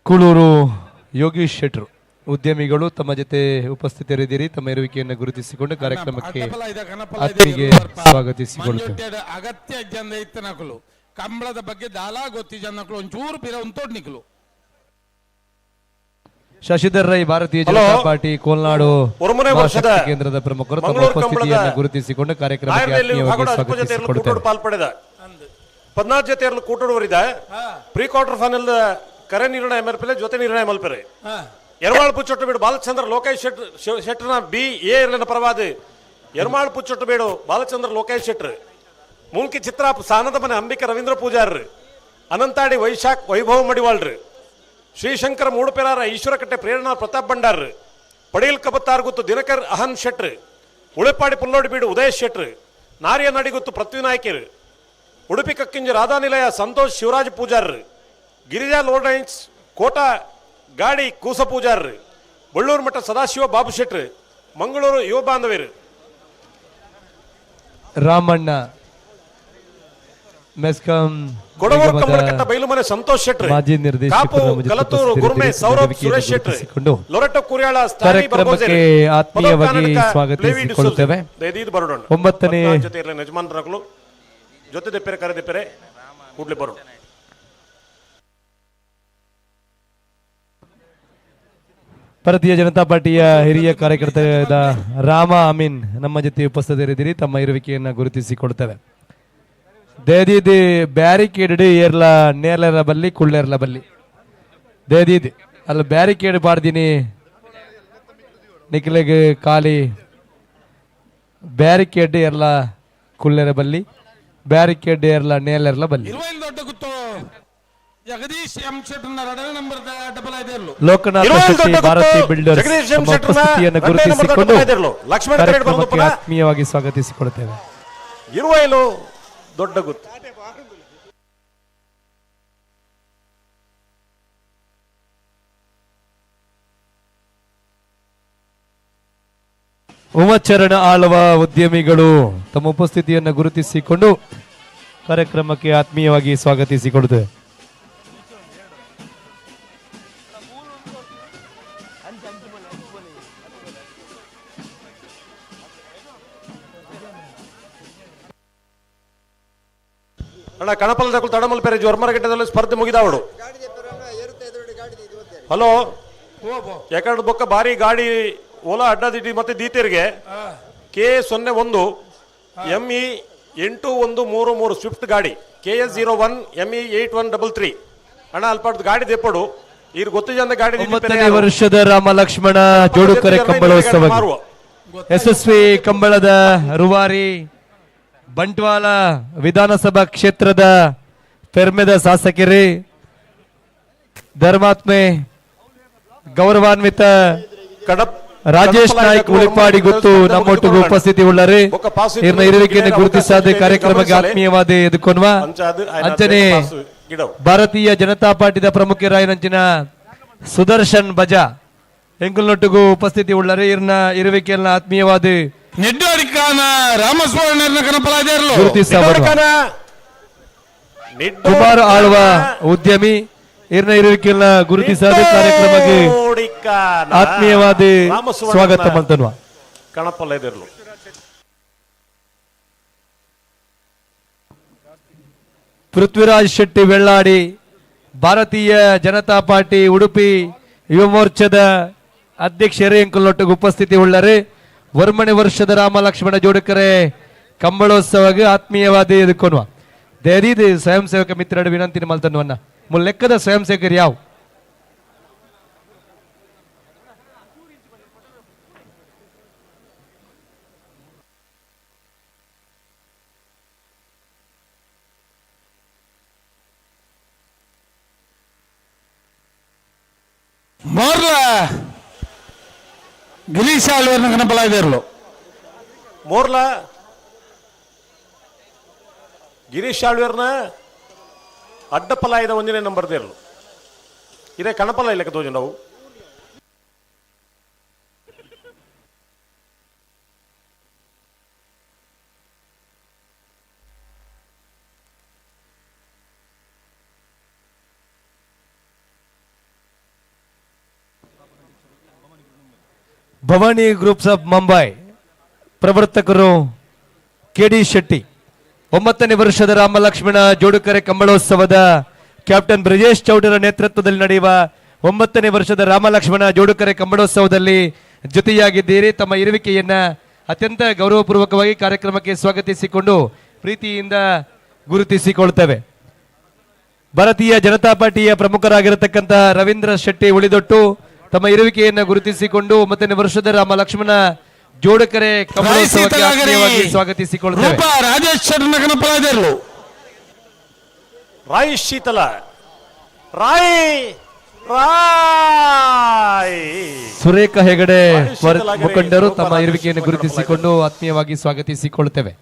ಕೂಳೂರು ಯೋಗೀಶ್ ಶೆಟ್ರು ಉದ್ಯಮಿಗಳು ತಮ್ಮ ಜೊತೆ ಉಪಸ್ಥಿತರಿದ್ದೀರಿ. ತಮ್ಮ ಇರುವಿಕೆಯನ್ನು ಗುರುತಿಸಿಕೊಂಡು ಕಾರ್ಯಕ್ರಮಕ್ಕೆ ಆತ್ಮೀಗೆ ಸ್ವಾಗತಿಸಿಕೊಳ್ಳುತ್ತೇವೆ. ಅಗತ್ಯ ಜನ ಇತ್ತನಕಲು ಕಂಬಳದ ಬಗ್ಗೆ ದಾಲಾ ಗೊತ್ತಿ ಜನಕಲು ಒಂಚೂರು ಪಿರ ಒಂತೋಡ್ ನಿಕಲು. ಶಶಿಧರ್ ರೈ, ಭಾರತೀಯ ಜನತಾ ಪಾರ್ಟಿ ಕೋಲ್ನಾಡು ಕೇಂದ್ರದ ಪ್ರಮುಖರು ತಮ್ಮ ಉಪಸ್ಥಿತಿಯನ್ನು ಗುರುತಿಸಿಕೊಂಡು ಕಾರ್ಯಕ್ರಮಕ್ಕೆ ಆತ್ಮೀಯವಾಗಿ ಸ್ವಾಗತಿಸಿಕೊಳ್ಳುತ್ತೇವೆ. ಪಾಲ್ಪಡೆದ 14 ಜೊತೆಯರಲ್ಲಿ ಕೂಟುವರಿದೆ. Pre quarter final ಕರೆ ನಿರ್ಣಯ ಮೇಲ್ಪಲೆ ಜೊತೆ ನಿರ್ಣಯ ಮಲ್ಪೆರೆ ಎರ್ಮಾಳ್ ಪುಚ್ಚೊಟ್ಟು ಬೀಡು ಬಾಲಚಂದ್ರ ಲೋಕೇಶ್ ಶೆಟ್ಟರ್ನ ಬಿ ಎ ಇರಲಿನ ಪರವಾದ ಎರ್ಮಾಳ್ ಪುಚ್ಚೊಟ್ಟು ಬೀಡು ಬಾಲಚಂದ್ರ ಲೋಕೇಶ್ ಶೆಟ್ಟರ್, ಮೂಲ್ಕಿ ಚಿತ್ರ ಸಾನದ ಮನೆ ಅಂಬಿಕಾ ರವೀಂದ್ರ ಪೂಜಾರ್ರು, ಅನಂತಾಡಿ ವೈಶಾಖ್ ವೈಭವ ಮಡಿವಾಳ್ರು, ಶ್ರೀಶಂಕರ ಮೂಡುಪೆರಾರ ಈಶ್ವರಕಟ್ಟೆ ಪ್ರೇರಣಾ ಪ್ರತಾಪ್ ಭಂಡಾರ್, ಪಡೀಲ್ ಕಬತ್ತಾರ್ ಗುತ್ತು ದಿನಕರ್ ಅಹನ್ ಶೆಟ್ರು, ಉಳೆಪಾಡಿ ಪುಲ್ಲೋಡಿ ಬೀಡು ಉದಯ ಶೆಟ್ರು, ನಾರಿಯ ನಡಿಗುತ್ತು ಪೃಥ್ವಿನಾಯ್ಕರು, ಉಡುಪಿ ಕಕ್ಕಿಂಜ ರಾಧಾನಿಲಯ ಸಂತೋಷ್ ಶಿವರಾಜ್ ಪೂಜಾರ್ರು, ಗಿರಿಜಾ ಲೋಡೈನ್ಸ್ ಕೋಟ ಗಾಡಿ ಕೂಸ ಪೂಜಾರ್ರು, ಬಳ್ಳೂರು ಮಠ ಸದಾಶಿವ ಬಾಬು ಶೆಟ್ರು, ಮಂಗಳೂರು ಯುವ ಬಾಂಧವ್ಯರು, ರಾಮಣ್ಣ ಮೆಸ್ಕಾಂ ಕೊಡವೂರು ಕಮ್ಮಳಕಟ್ಟ ಬೈಲುಮನೆ ಸಂತೋಷ್ ಶೆಟ್ರು, ಮಾಜಿ ನಿರ್ದೇಶಕರು ಕಲತೂರು ಗುರ್ಮೆ ಸೌರಭ್ ಸುರೇಶ್ ಶೆಟ್ರು, ಲೊರೆಟೋ ಕುರಿಯಾಳ ಕಾರ್ಯಕ್ರಮಕ್ಕೆ ಆತ್ಮೀಯವಾಗಿ ಸ್ವಾಗತಿಸಿಕೊಳ್ಳುತ್ತೇವೆ. 9ನೇ ಜೊತೆ ಯಜಮಾನರಾಗಲು ಜೊತೆ ದೆಪ್ಪೆರೆ ಕರೆದೆಪ್ಪೆರೆ ಕೂಡ್ಲೆ ಬರೋಣ. ಭಾರತೀಯ ಜನತಾ ಪಾರ್ಟಿಯ ಹಿರಿಯ ಕಾರ್ಯಕರ್ತರಾದ ರಾಮ ಅಮೀನ್ ನಮ್ಮ ಜೊತೆ ಉಪಸ್ಥಿತರಿದ್ದೀರಿ. ತಮ್ಮ ಇರುವಿಕೆಯನ್ನು ಗುರುತಿಸಿಕೊಡ್ತೇವೆ. ದೇದಿದಿ ಬ್ಯಾರಿಕೇಡ್ ಏರ್ಲ ನೇರ್ಲರ ಬಲ್ಲಿ ಕುಳ್ಳೇರ್ಲ ಬಲ್ಲಿ ದೇದಿದಿ ಅಲ್ಲಿ ಬ್ಯಾರಿಕೇಡ್ ಪಾಡ್ದೀನಿ ನಿಖಿಲಿಗೆ ಖಾಲಿ ಬ್ಯಾರಿಕೇಡ್ ಏರ್ಲ ಕುಲ್ಲೆರ ಬಲ್ಲಿ ಬ್ಯಾರಿಕೇಡ್ ಏರ್ಲ ನೇಲೆರ್ಲ ಬಲ್ಲಿ. ಜಗದೀಶ್ ಎಂ ಶೆಟ್ಟರ್ನ ಎರಡನೇ ನಂಬರ್ ಡಬಲ್ ಐದೇರ್ಲು. ಲೋಕನಾಥ ಶೆಟ್ಟಿ ಭಾರತಿ ಬಿಲ್ಡರ್ಸ್ ತಮ್ಮ ಉಪಸ್ಥಿತಿಯನ್ನು ಗುರುತಿಸಿಕೊಂಡು ಕಾರ್ಯಕ್ರಮಕ್ಕೆ ಆತ್ಮೀಯವಾಗಿ ಸ್ವಾಗತಿಸಿಕೊಳ್ಳುತ್ತೇವೆ. ಇರುವೈಲು ದೊಡ್ಡ ಗುತ್ತು. ಉಮಚರಣ ಆಳ್ವ ಉದ್ಯಮಿಗಳು ತಮ್ಮ ಉಪಸ್ಥಿತಿಯನ್ನು ಗುರುತಿಸಿಕೊಂಡು ಕಾರ್ಯಕ್ರಮಕ್ಕೆ ಆತ್ಮೀಯವಾಗಿ ಸ್ವಾಗತಿಸಿಕೊಳ್ಳುತ್ತೇವೆ. ಅಣ್ಣ ಕಣಪಲ್ ತಡಮಲ್ ಪೆರೆ ಜೋರ್ಮರಘಟ್ಟದಲ್ಲಿ ಸ್ಪರ್ಧೆ ಮುಗಿದಾವಡು. ಹಲೋ, ಯಾಕಂದ್ರೆ ಬೊಕ್ಕ ಭಾರಿ ಗಾಡಿ ಓಲಾ ಅಡ್ಡದಿಟ್ಟಿ ಮತ್ತೆ ದೀತೇರಿಗೆ K01 ME 8133 Swift ಗಾಡಿ KS01 ME 8133. ಅಣ್ಣ ಅಲ್ಪ ಗಾಡಿ ದೆಪ್ಪಡು ಇರ್ ಗೊತ್ತು ಜನ ಗಾಡಿ. 9ನೇ ವರ್ಷದ ರಾಮ ಲಕ್ಷ್ಮಣ ಜೋಡುಕರೆ ಕಂಬಳೋತ್ಸವ ಯಶಸ್ವಿ ಕಂಬಳದ ರೂವಾರಿ ಬಂಟ್ವಾಳ ವಿಧಾನಸಭಾ ಕ್ಷೇತ್ರದ ಪೆರ್ಮೆದ ಶಾಸಕರೇ ಧರ್ಮಾತ್ಮೆ ಗೌರವಾನ್ವಿತ ರಾಜೇಶ್ ನಾಯ್ಕ್ ಉಳಿಪಾಡಿ ಗೊತ್ತು ನಮ್ಮೊಟ್ಟಿಗೆ ಉಪಸ್ಥಿತಿ ಉಳ್ಳರೆ. ಇರ್ನ ಇರುವಿಕೆಯನ್ನು ಗುರುತಿಸಾದ ಕಾರ್ಯಕ್ರಮಕ್ಕೆ ಆತ್ಮೀಯವಾದ ಎದುಕೊನ್ವ ಅಂಚನೆ ಭಾರತೀಯ ಜನತಾ ಪಾರ್ಟಿದ ಪ್ರಮುಖರಾಯನಂಚಿನ ಸುದರ್ಶನ್ ಬಜಾ ಎಂಕುಲ್ನೊಟ್ಟಿಗೂ ಉಪಸ್ಥಿತಿ ಉಳ್ಳರೆ. ಇರ್ನ ಇರುವಿಕೆಯನ್ನು ಆತ್ಮೀಯವಾದ ಕುಮಾರ್ ಆಳ್ವ ಉದ್ಯಮಿ ಇರ್ನ ಇರುವಿಕೆಯನ್ನ ಗುರುತಿಸಾದ ಕಾರ್ಯಕ್ರಮಕ್ಕೆ ಆತ್ಮೀಯವಾದ ಸ್ವಾಗತ ಮಂತನ್ವ. ಪೃಥ್ವಿರಾಜ್ ಶೆಟ್ಟಿ ಬೆಳ್ಳಾಡಿ ಭಾರತೀಯ ಜನತಾ ಪಾರ್ಟಿ ಉಡುಪಿ ಯುವ ಮೋರ್ಚಾದ ಅಧ್ಯಕ್ಷರೇ ಎಂಕುಲ್ನೊಟ್ಟಿಗೆ ಉಪಸ್ಥಿತಿ ಉಳ್ಳರೆ. ವರ್ಮಣೆ ವರ್ಷದ ರಾಮ ಲಕ್ಷ್ಮಣ ಜೋಡುಕರೆ ಕಂಬಳೋತ್ಸವಕ್ಕೆ ಆತ್ಮೀಯವಾದ ಎದುಕೊನ್ವ ದೇರೀದು ಸ್ವಯಂ ಸೇವಕ ಮಿತ್ರರು ವಿನಂತಿ ಮಲ್ತನ್ವನ್ನ ಲೆಕ್ಕದ ಸ್ವಯಂ ಸೇವಕರು ಯಾವ ಮೋರ್ಲ ಗಿರೀಶ್ ಆಳ್ವರ್ನ ಕನಪಲಾಯಿದೇರ್ಲು. ಮೋರ್ಲ ಗಿರೀಶ್ ಆಳ್ವೇರ್ನ ಅಡ್ಡಪಲಾಯದ ಒಂದನೇ ನಂಬರ್ ದೇರ್ಲು. ಇದೇ ಕಣಪಲ ಇಲ್ಲಕ್ಕೆ ತೋಜು ನಾವು. ಭವಾನಿ ಗ್ರೂಪ್ಸ್ ಆಫ್ ಮುಂಬೈ ಪ್ರವರ್ತಕರು ಕೆ ಡಿ ಶೆಟ್ಟಿ 9ನೇ ವರ್ಷದ ರಾಮ ಲಕ್ಷ್ಮಣ ಜೋಡುಕರೆ ಕಂಬಳೋತ್ಸವದ ಕ್ಯಾಪ್ಟನ್ ಬ್ರಜೇಶ್ ಚೌಡರ ನೇತೃತ್ವದಲ್ಲಿ ನಡೆಯುವ 9ನೇ ವರ್ಷದ ರಾಮ ಲಕ್ಷ್ಮಣ ಜೋಡುಕರೆ ಕಂಬಳೋತ್ಸವದಲ್ಲಿ ಜೊತೆಯಾಗಿದ್ದೀರಿ. ತಮ್ಮ ಇರುವಿಕೆಯನ್ನ ಅತ್ಯಂತ ಗೌರವಪೂರ್ವಕವಾಗಿ ಕಾರ್ಯಕ್ರಮಕ್ಕೆ ಸ್ವಾಗತಿಸಿಕೊಂಡು ಪ್ರೀತಿಯಿಂದ ಗುರುತಿಸಿಕೊಳ್ತೇವೆ. ಭಾರತೀಯ ಜನತಾ ಪಾರ್ಟಿಯ ಪ್ರಮುಖರಾಗಿರತಕ್ಕಂಥ ರವೀಂದ್ರ ಶೆಟ್ಟಿ ಉಳಿದೊಟ್ಟು ತಮ್ಮ ಇರುವಿಕೆಯನ್ನು ಗುರುತಿಸಿಕೊಂಡು 9ನೇ ವರ್ಷದ ರಾಮ ಲಕ್ಷ್ಮಣ ಜೋಡಕರೆ ಕಂಬಳೋತ್ಸವಕ್ಕೆ ಆತ್ಮೀಯವಾಗಿ ಸ್ವಾಗತಿಸಿಕೊಳ್ಳುತ್ತೇವೆ. ರಾಯ್ ಶೀತಲ ರಾಯ್ ರಾಯ್ ಸುರೇಖ ಹೆಗಡೆ ಮುಖಂಡರು ತಮ್ಮ ಇರುವಿಕೆಯನ್ನು ಗುರುತಿಸಿಕೊಂಡು ಆತ್ಮೀಯವಾಗಿ ಸ್ವಾಗತಿಸಿಕೊಳ್ಳುತ್ತೇವೆ.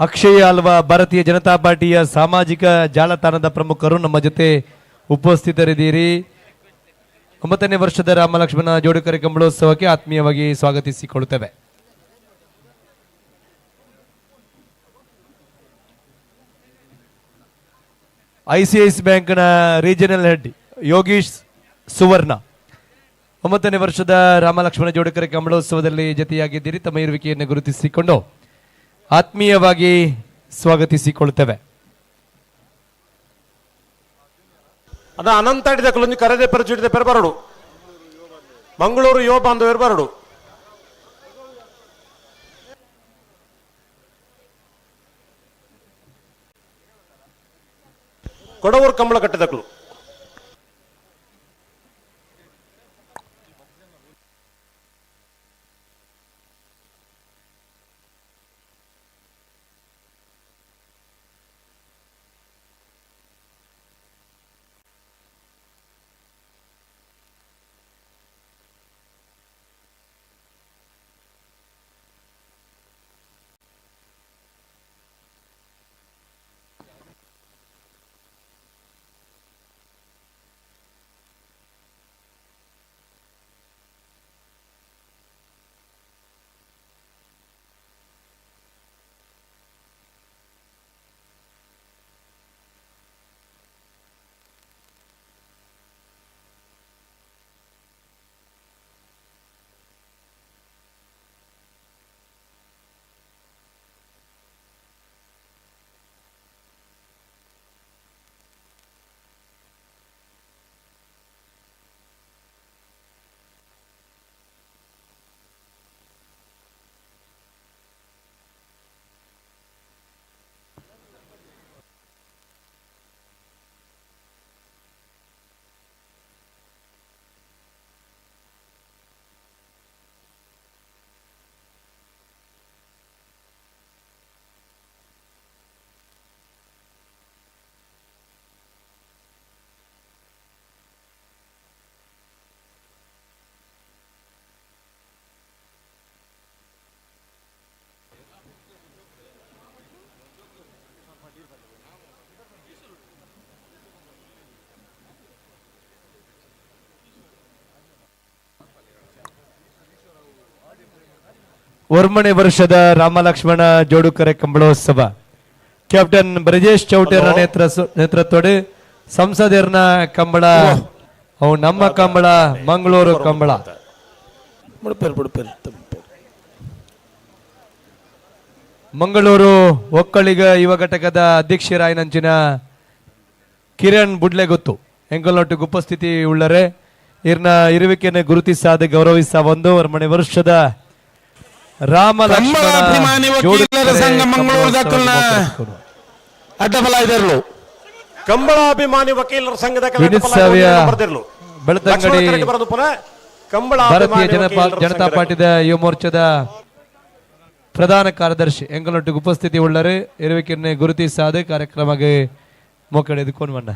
ಅಕ್ಷಯ್ ಅಲ್ವಾ ಭಾರತೀಯ ಜನತಾ ಪಾರ್ಟಿಯ ಸಾಮಾಜಿಕ ಜಾಲತಾಣದ ಪ್ರಮುಖರು ನಮ್ಮ ಜೊತೆ ಉಪಸ್ಥಿತರಿದ್ದೀರಿ. 9ನೇ ವರ್ಷದ ರಾಮಲಕ್ಷ್ಮಣ ಜೋಡುಕರೆ ಕಂಬಳೋತ್ಸವಕ್ಕೆ ಆತ್ಮೀಯವಾಗಿ ಸ್ವಾಗತಿಸಿಕೊಳ್ಳುತ್ತೇವೆ. ICICI ಬ್ಯಾಂಕ್ನ ರೀಜನಲ್ ಹೆಡ್ ಯೋಗೀಶ್ ಸುವರ್ಣ 9ನೇ ವರ್ಷದ ರಾಮಲಕ್ಷ್ಮಣ ಜೋಡಕರ ಕಂಬಳೋತ್ಸವದಲ್ಲಿ ಜತೆಯಾಗಿದ್ದೀರಿ. ತಮ್ಮ ಇರುವಿಕೆಯನ್ನು ಗುರುತಿಸಿಕೊಂಡು ಆತ್ಮೀಯವಾಗಿ ಸ್ವಾಗತಿಸಿಕೊಳ್ಳುತ್ತೇವೆ. ಅದ ಅನಂತ ಹಿಡಿದ ಕರೆದೆ ಪರಿಚಿಡಿದ ಪೆರಬರಡು ಮಂಗಳೂರು ಯುವ ಬಾಂಧವ್ಯರು ಬರಡು. ಕೊಡವೂರು ಕಂಬಳ ಕಟ್ಟಿದಕ್ಲು. ಒರ್ಮನೆ ವರ್ಷದ ರಾಮಲಕ್ಷ್ಮಣ ಜೋಡುಕರೆ ಕಂಬಳೋತ್ಸವ ಕ್ಯಾಪ್ಟನ್ ಬ್ರಜೇಶ್ ಚೌಟೇರ ನೇತೃತ್ವದ ಸಂಸದರ್ನ ಕಂಬಳ, ಅವು ನಮ್ಮ ಕಂಬಳ, ಮಂಗಳೂರು ಕಂಬಳ. ಮಂಗಳೂರು ಒಕ್ಕಲಿಗ ಯುವ ಘಟಕದ ಅಧ್ಯಕ್ಷರಾಯನಂಚಿನ ಕಿರಣ್ ಬುಡ್ಲೆಗೊತ್ತು ಎಂಕಲ್ನೊಟ್ಟಿಗೆ ಉಪಸ್ಥಿತಿ ಉಳ್ಳರೆ. ಇರ್ನ ಇರುವಿಕೆಯನ್ನು ಗುರುತಿಸಾದ ಗೌರವಿಸ ಒಂದು ಒರ್ಮನೆ ವರ್ಷದ ರಾಮ ಕಂಬಳಾಭಿಮಾನಿ ವಕೀಲರ ಸಂಘ ಮಂಗಳೂರು ದಕ್ಕಲ್ನ ಅಡ್ಡಬಲ ಇದ್ದರು. ಕಂಬಳಾಭಿಮಾನಿ ವಕೀಲರ ಸಂಘದ ಬೆಳ್ತಂಗಡಿ ಭಾರತೀಯ ಜನತಾ ಪಾರ್ಟಿದ ಯುವ ಮೋರ್ಚಾದ ಪ್ರಧಾನ ಕಾರ್ಯದರ್ಶಿ ಎಂಗಳೊಟ್ಟಿಗೆ ಉಪಸ್ಥಿತಿ ಉಳ್ಳರೆ. ಇರುವಿಕೆಯನ್ನು ಗುರುತಿಸಾದ ಕಾರ್ಯಕ್ರಮಕ್ಕೆ ಮೋಕಡೆದುಕೊಂಡು ಬಣ್ಣ.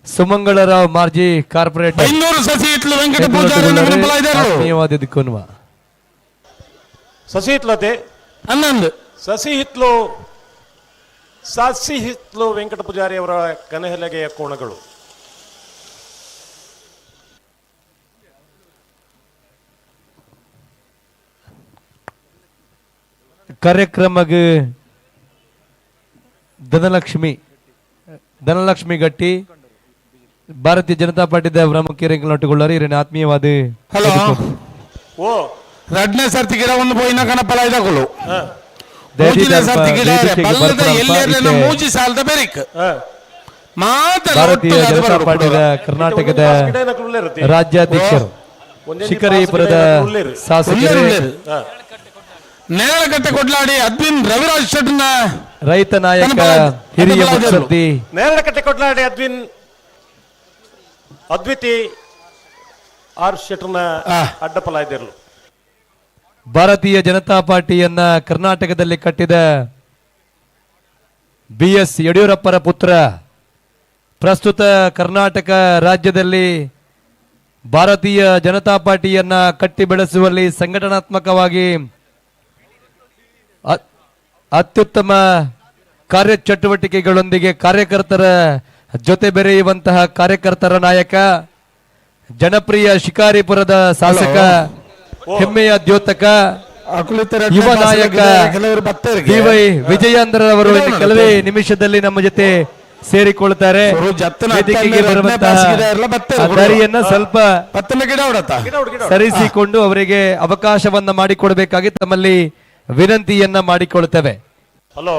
ಸುಮಂಗಳರಾವ್ ಮಾರ್ಜಿ ಕಾರ್ಪೊರೇಟರ್ 500 ಸಸಿ ಇಟ್ಲು ವೆಂಕಟ ಪೂಜಾರಿ ಸಸಿ ಹಿತ್ಲತೆ ಹನ್ನೊಂದು ಸಸಿ ಹಿತ್ಲು ಸಸಿ ಹಿತ್ಲು ವೆಂಕಟ ಪೂಜಾರಿ ಅವರ ಕನಹಲಗೆಯ ಕೋಣಗಳು. ಕಾರ್ಯಕ್ರಮಕ್ಕೆ ಧನಲಕ್ಷ್ಮಿ ಗಟ್ಟಿ ಭಾರತೀಯ ಜನತಾ ಪಾರ್ಟಿದ ಪ್ರಮುಖ ಹಿರಿಯಂಗಳೊಟ್ಟುಕೊಳ್ಳಾರು. ಇರನ ಆತ್ಮೀಯವಾದ ಹಲೋ ಓ ರಡ್ನೇ ಸರ್ತಿ ಗಿಡ ಒಂದು ಪೋಯಿನ ಕಣಪಲ ಇದಗಳು ಮೂಜಿನ ಸರ್ತಿ ಗಿಡ ಬಲ್ಲದ ಎಲ್ಲೆಲ್ಲ ಮೂಜಿ ಸಾಲದ ಬೆರಿಕ್ ಮಾತ ಭಾರತೀಯ ಜನತಾ ಪಾರ್ಟಿದ ಕರ್ನಾಟಕದ ರಾಜ್ಯಾಧ್ಯಕ್ಷರು ಶಿಖರೀಪುರದ ಶಾಸಕರು ನೇರಕಟ್ಟೆ ಕೊಡ್ಲಾಡಿ ಅದ್ವಿನ್ ರವಿರಾಜ್ ಶೆಟ್ಟನ ರೈತ ನಾಯಕ ಹಿರಿಯ ಮುತ್ಸದ್ದಿ ನೇರಕಟ್ಟೆ ಕೊಡ್ಲಾಡಿ ಅದ್ವಿನ್ ಅದ್ವಿತಿ ಆರ್ ಶೆಟ್ಟರ್ನ ಅಡ್ಡಪಲ ಇದ್ದಿರಲು. ಭಾರತೀಯ ಜನತಾ ಪಾರ್ಟಿಯನ್ನ ಕರ್ನಾಟಕದಲ್ಲಿ ಕಟ್ಟಿದ ಬಿ ಎಸ್ ಯಡಿಯೂರಪ್ಪರ ಪುತ್ರ ಪ್ರಸ್ತುತ ಕರ್ನಾಟಕ ರಾಜ್ಯದಲ್ಲಿ ಭಾರತೀಯ ಜನತಾ ಪಾರ್ಟಿಯನ್ನ ಕಟ್ಟಿ ಬೆಳೆಸುವಲ್ಲಿ ಸಂಘಟನಾತ್ಮಕವಾಗಿ ಅತ್ಯುತ್ತಮ ಕಾರ್ಯಚಟುವಟಿಕೆಗಳೊಂದಿಗೆ ಕಾರ್ಯಕರ್ತರ ಜೊತೆ ಬೆರೆಯುವಂತಹ ಕಾರ್ಯಕರ್ತರ ನಾಯಕ, ಜನಪ್ರಿಯ ಶಿಕಾರಿಪುರದ ಶಾಸಕ, ಹೆಮ್ಮೆಯ ದ್ಯೋತಕ, ಯುವ ನಾಯಕ ಡಿ.ವೈ. ವಿಜಯೇಂದ್ರ ಅವರು ಕೆಲವೇ ನಿಮಿಷದಲ್ಲಿ ನಮ್ಮ ಜೊತೆ ಸೇರಿಕೊಳ್ತಾರೆ. ವೇದಿಕೆಗೆ ಬರುವಂತಹ ದಾರಿಯನ್ನ ಸ್ವಲ್ಪ ಸರಿಸಿಕೊಂಡು ಅವರಿಗೆ ಅವಕಾಶವನ್ನ ಮಾಡಿಕೊಡಬೇಕಾಗಿ ತಮ್ಮಲ್ಲಿ ವಿನಂತಿಯನ್ನ ಮಾಡಿಕೊಳ್ತೇವೆ. ಹಲೋ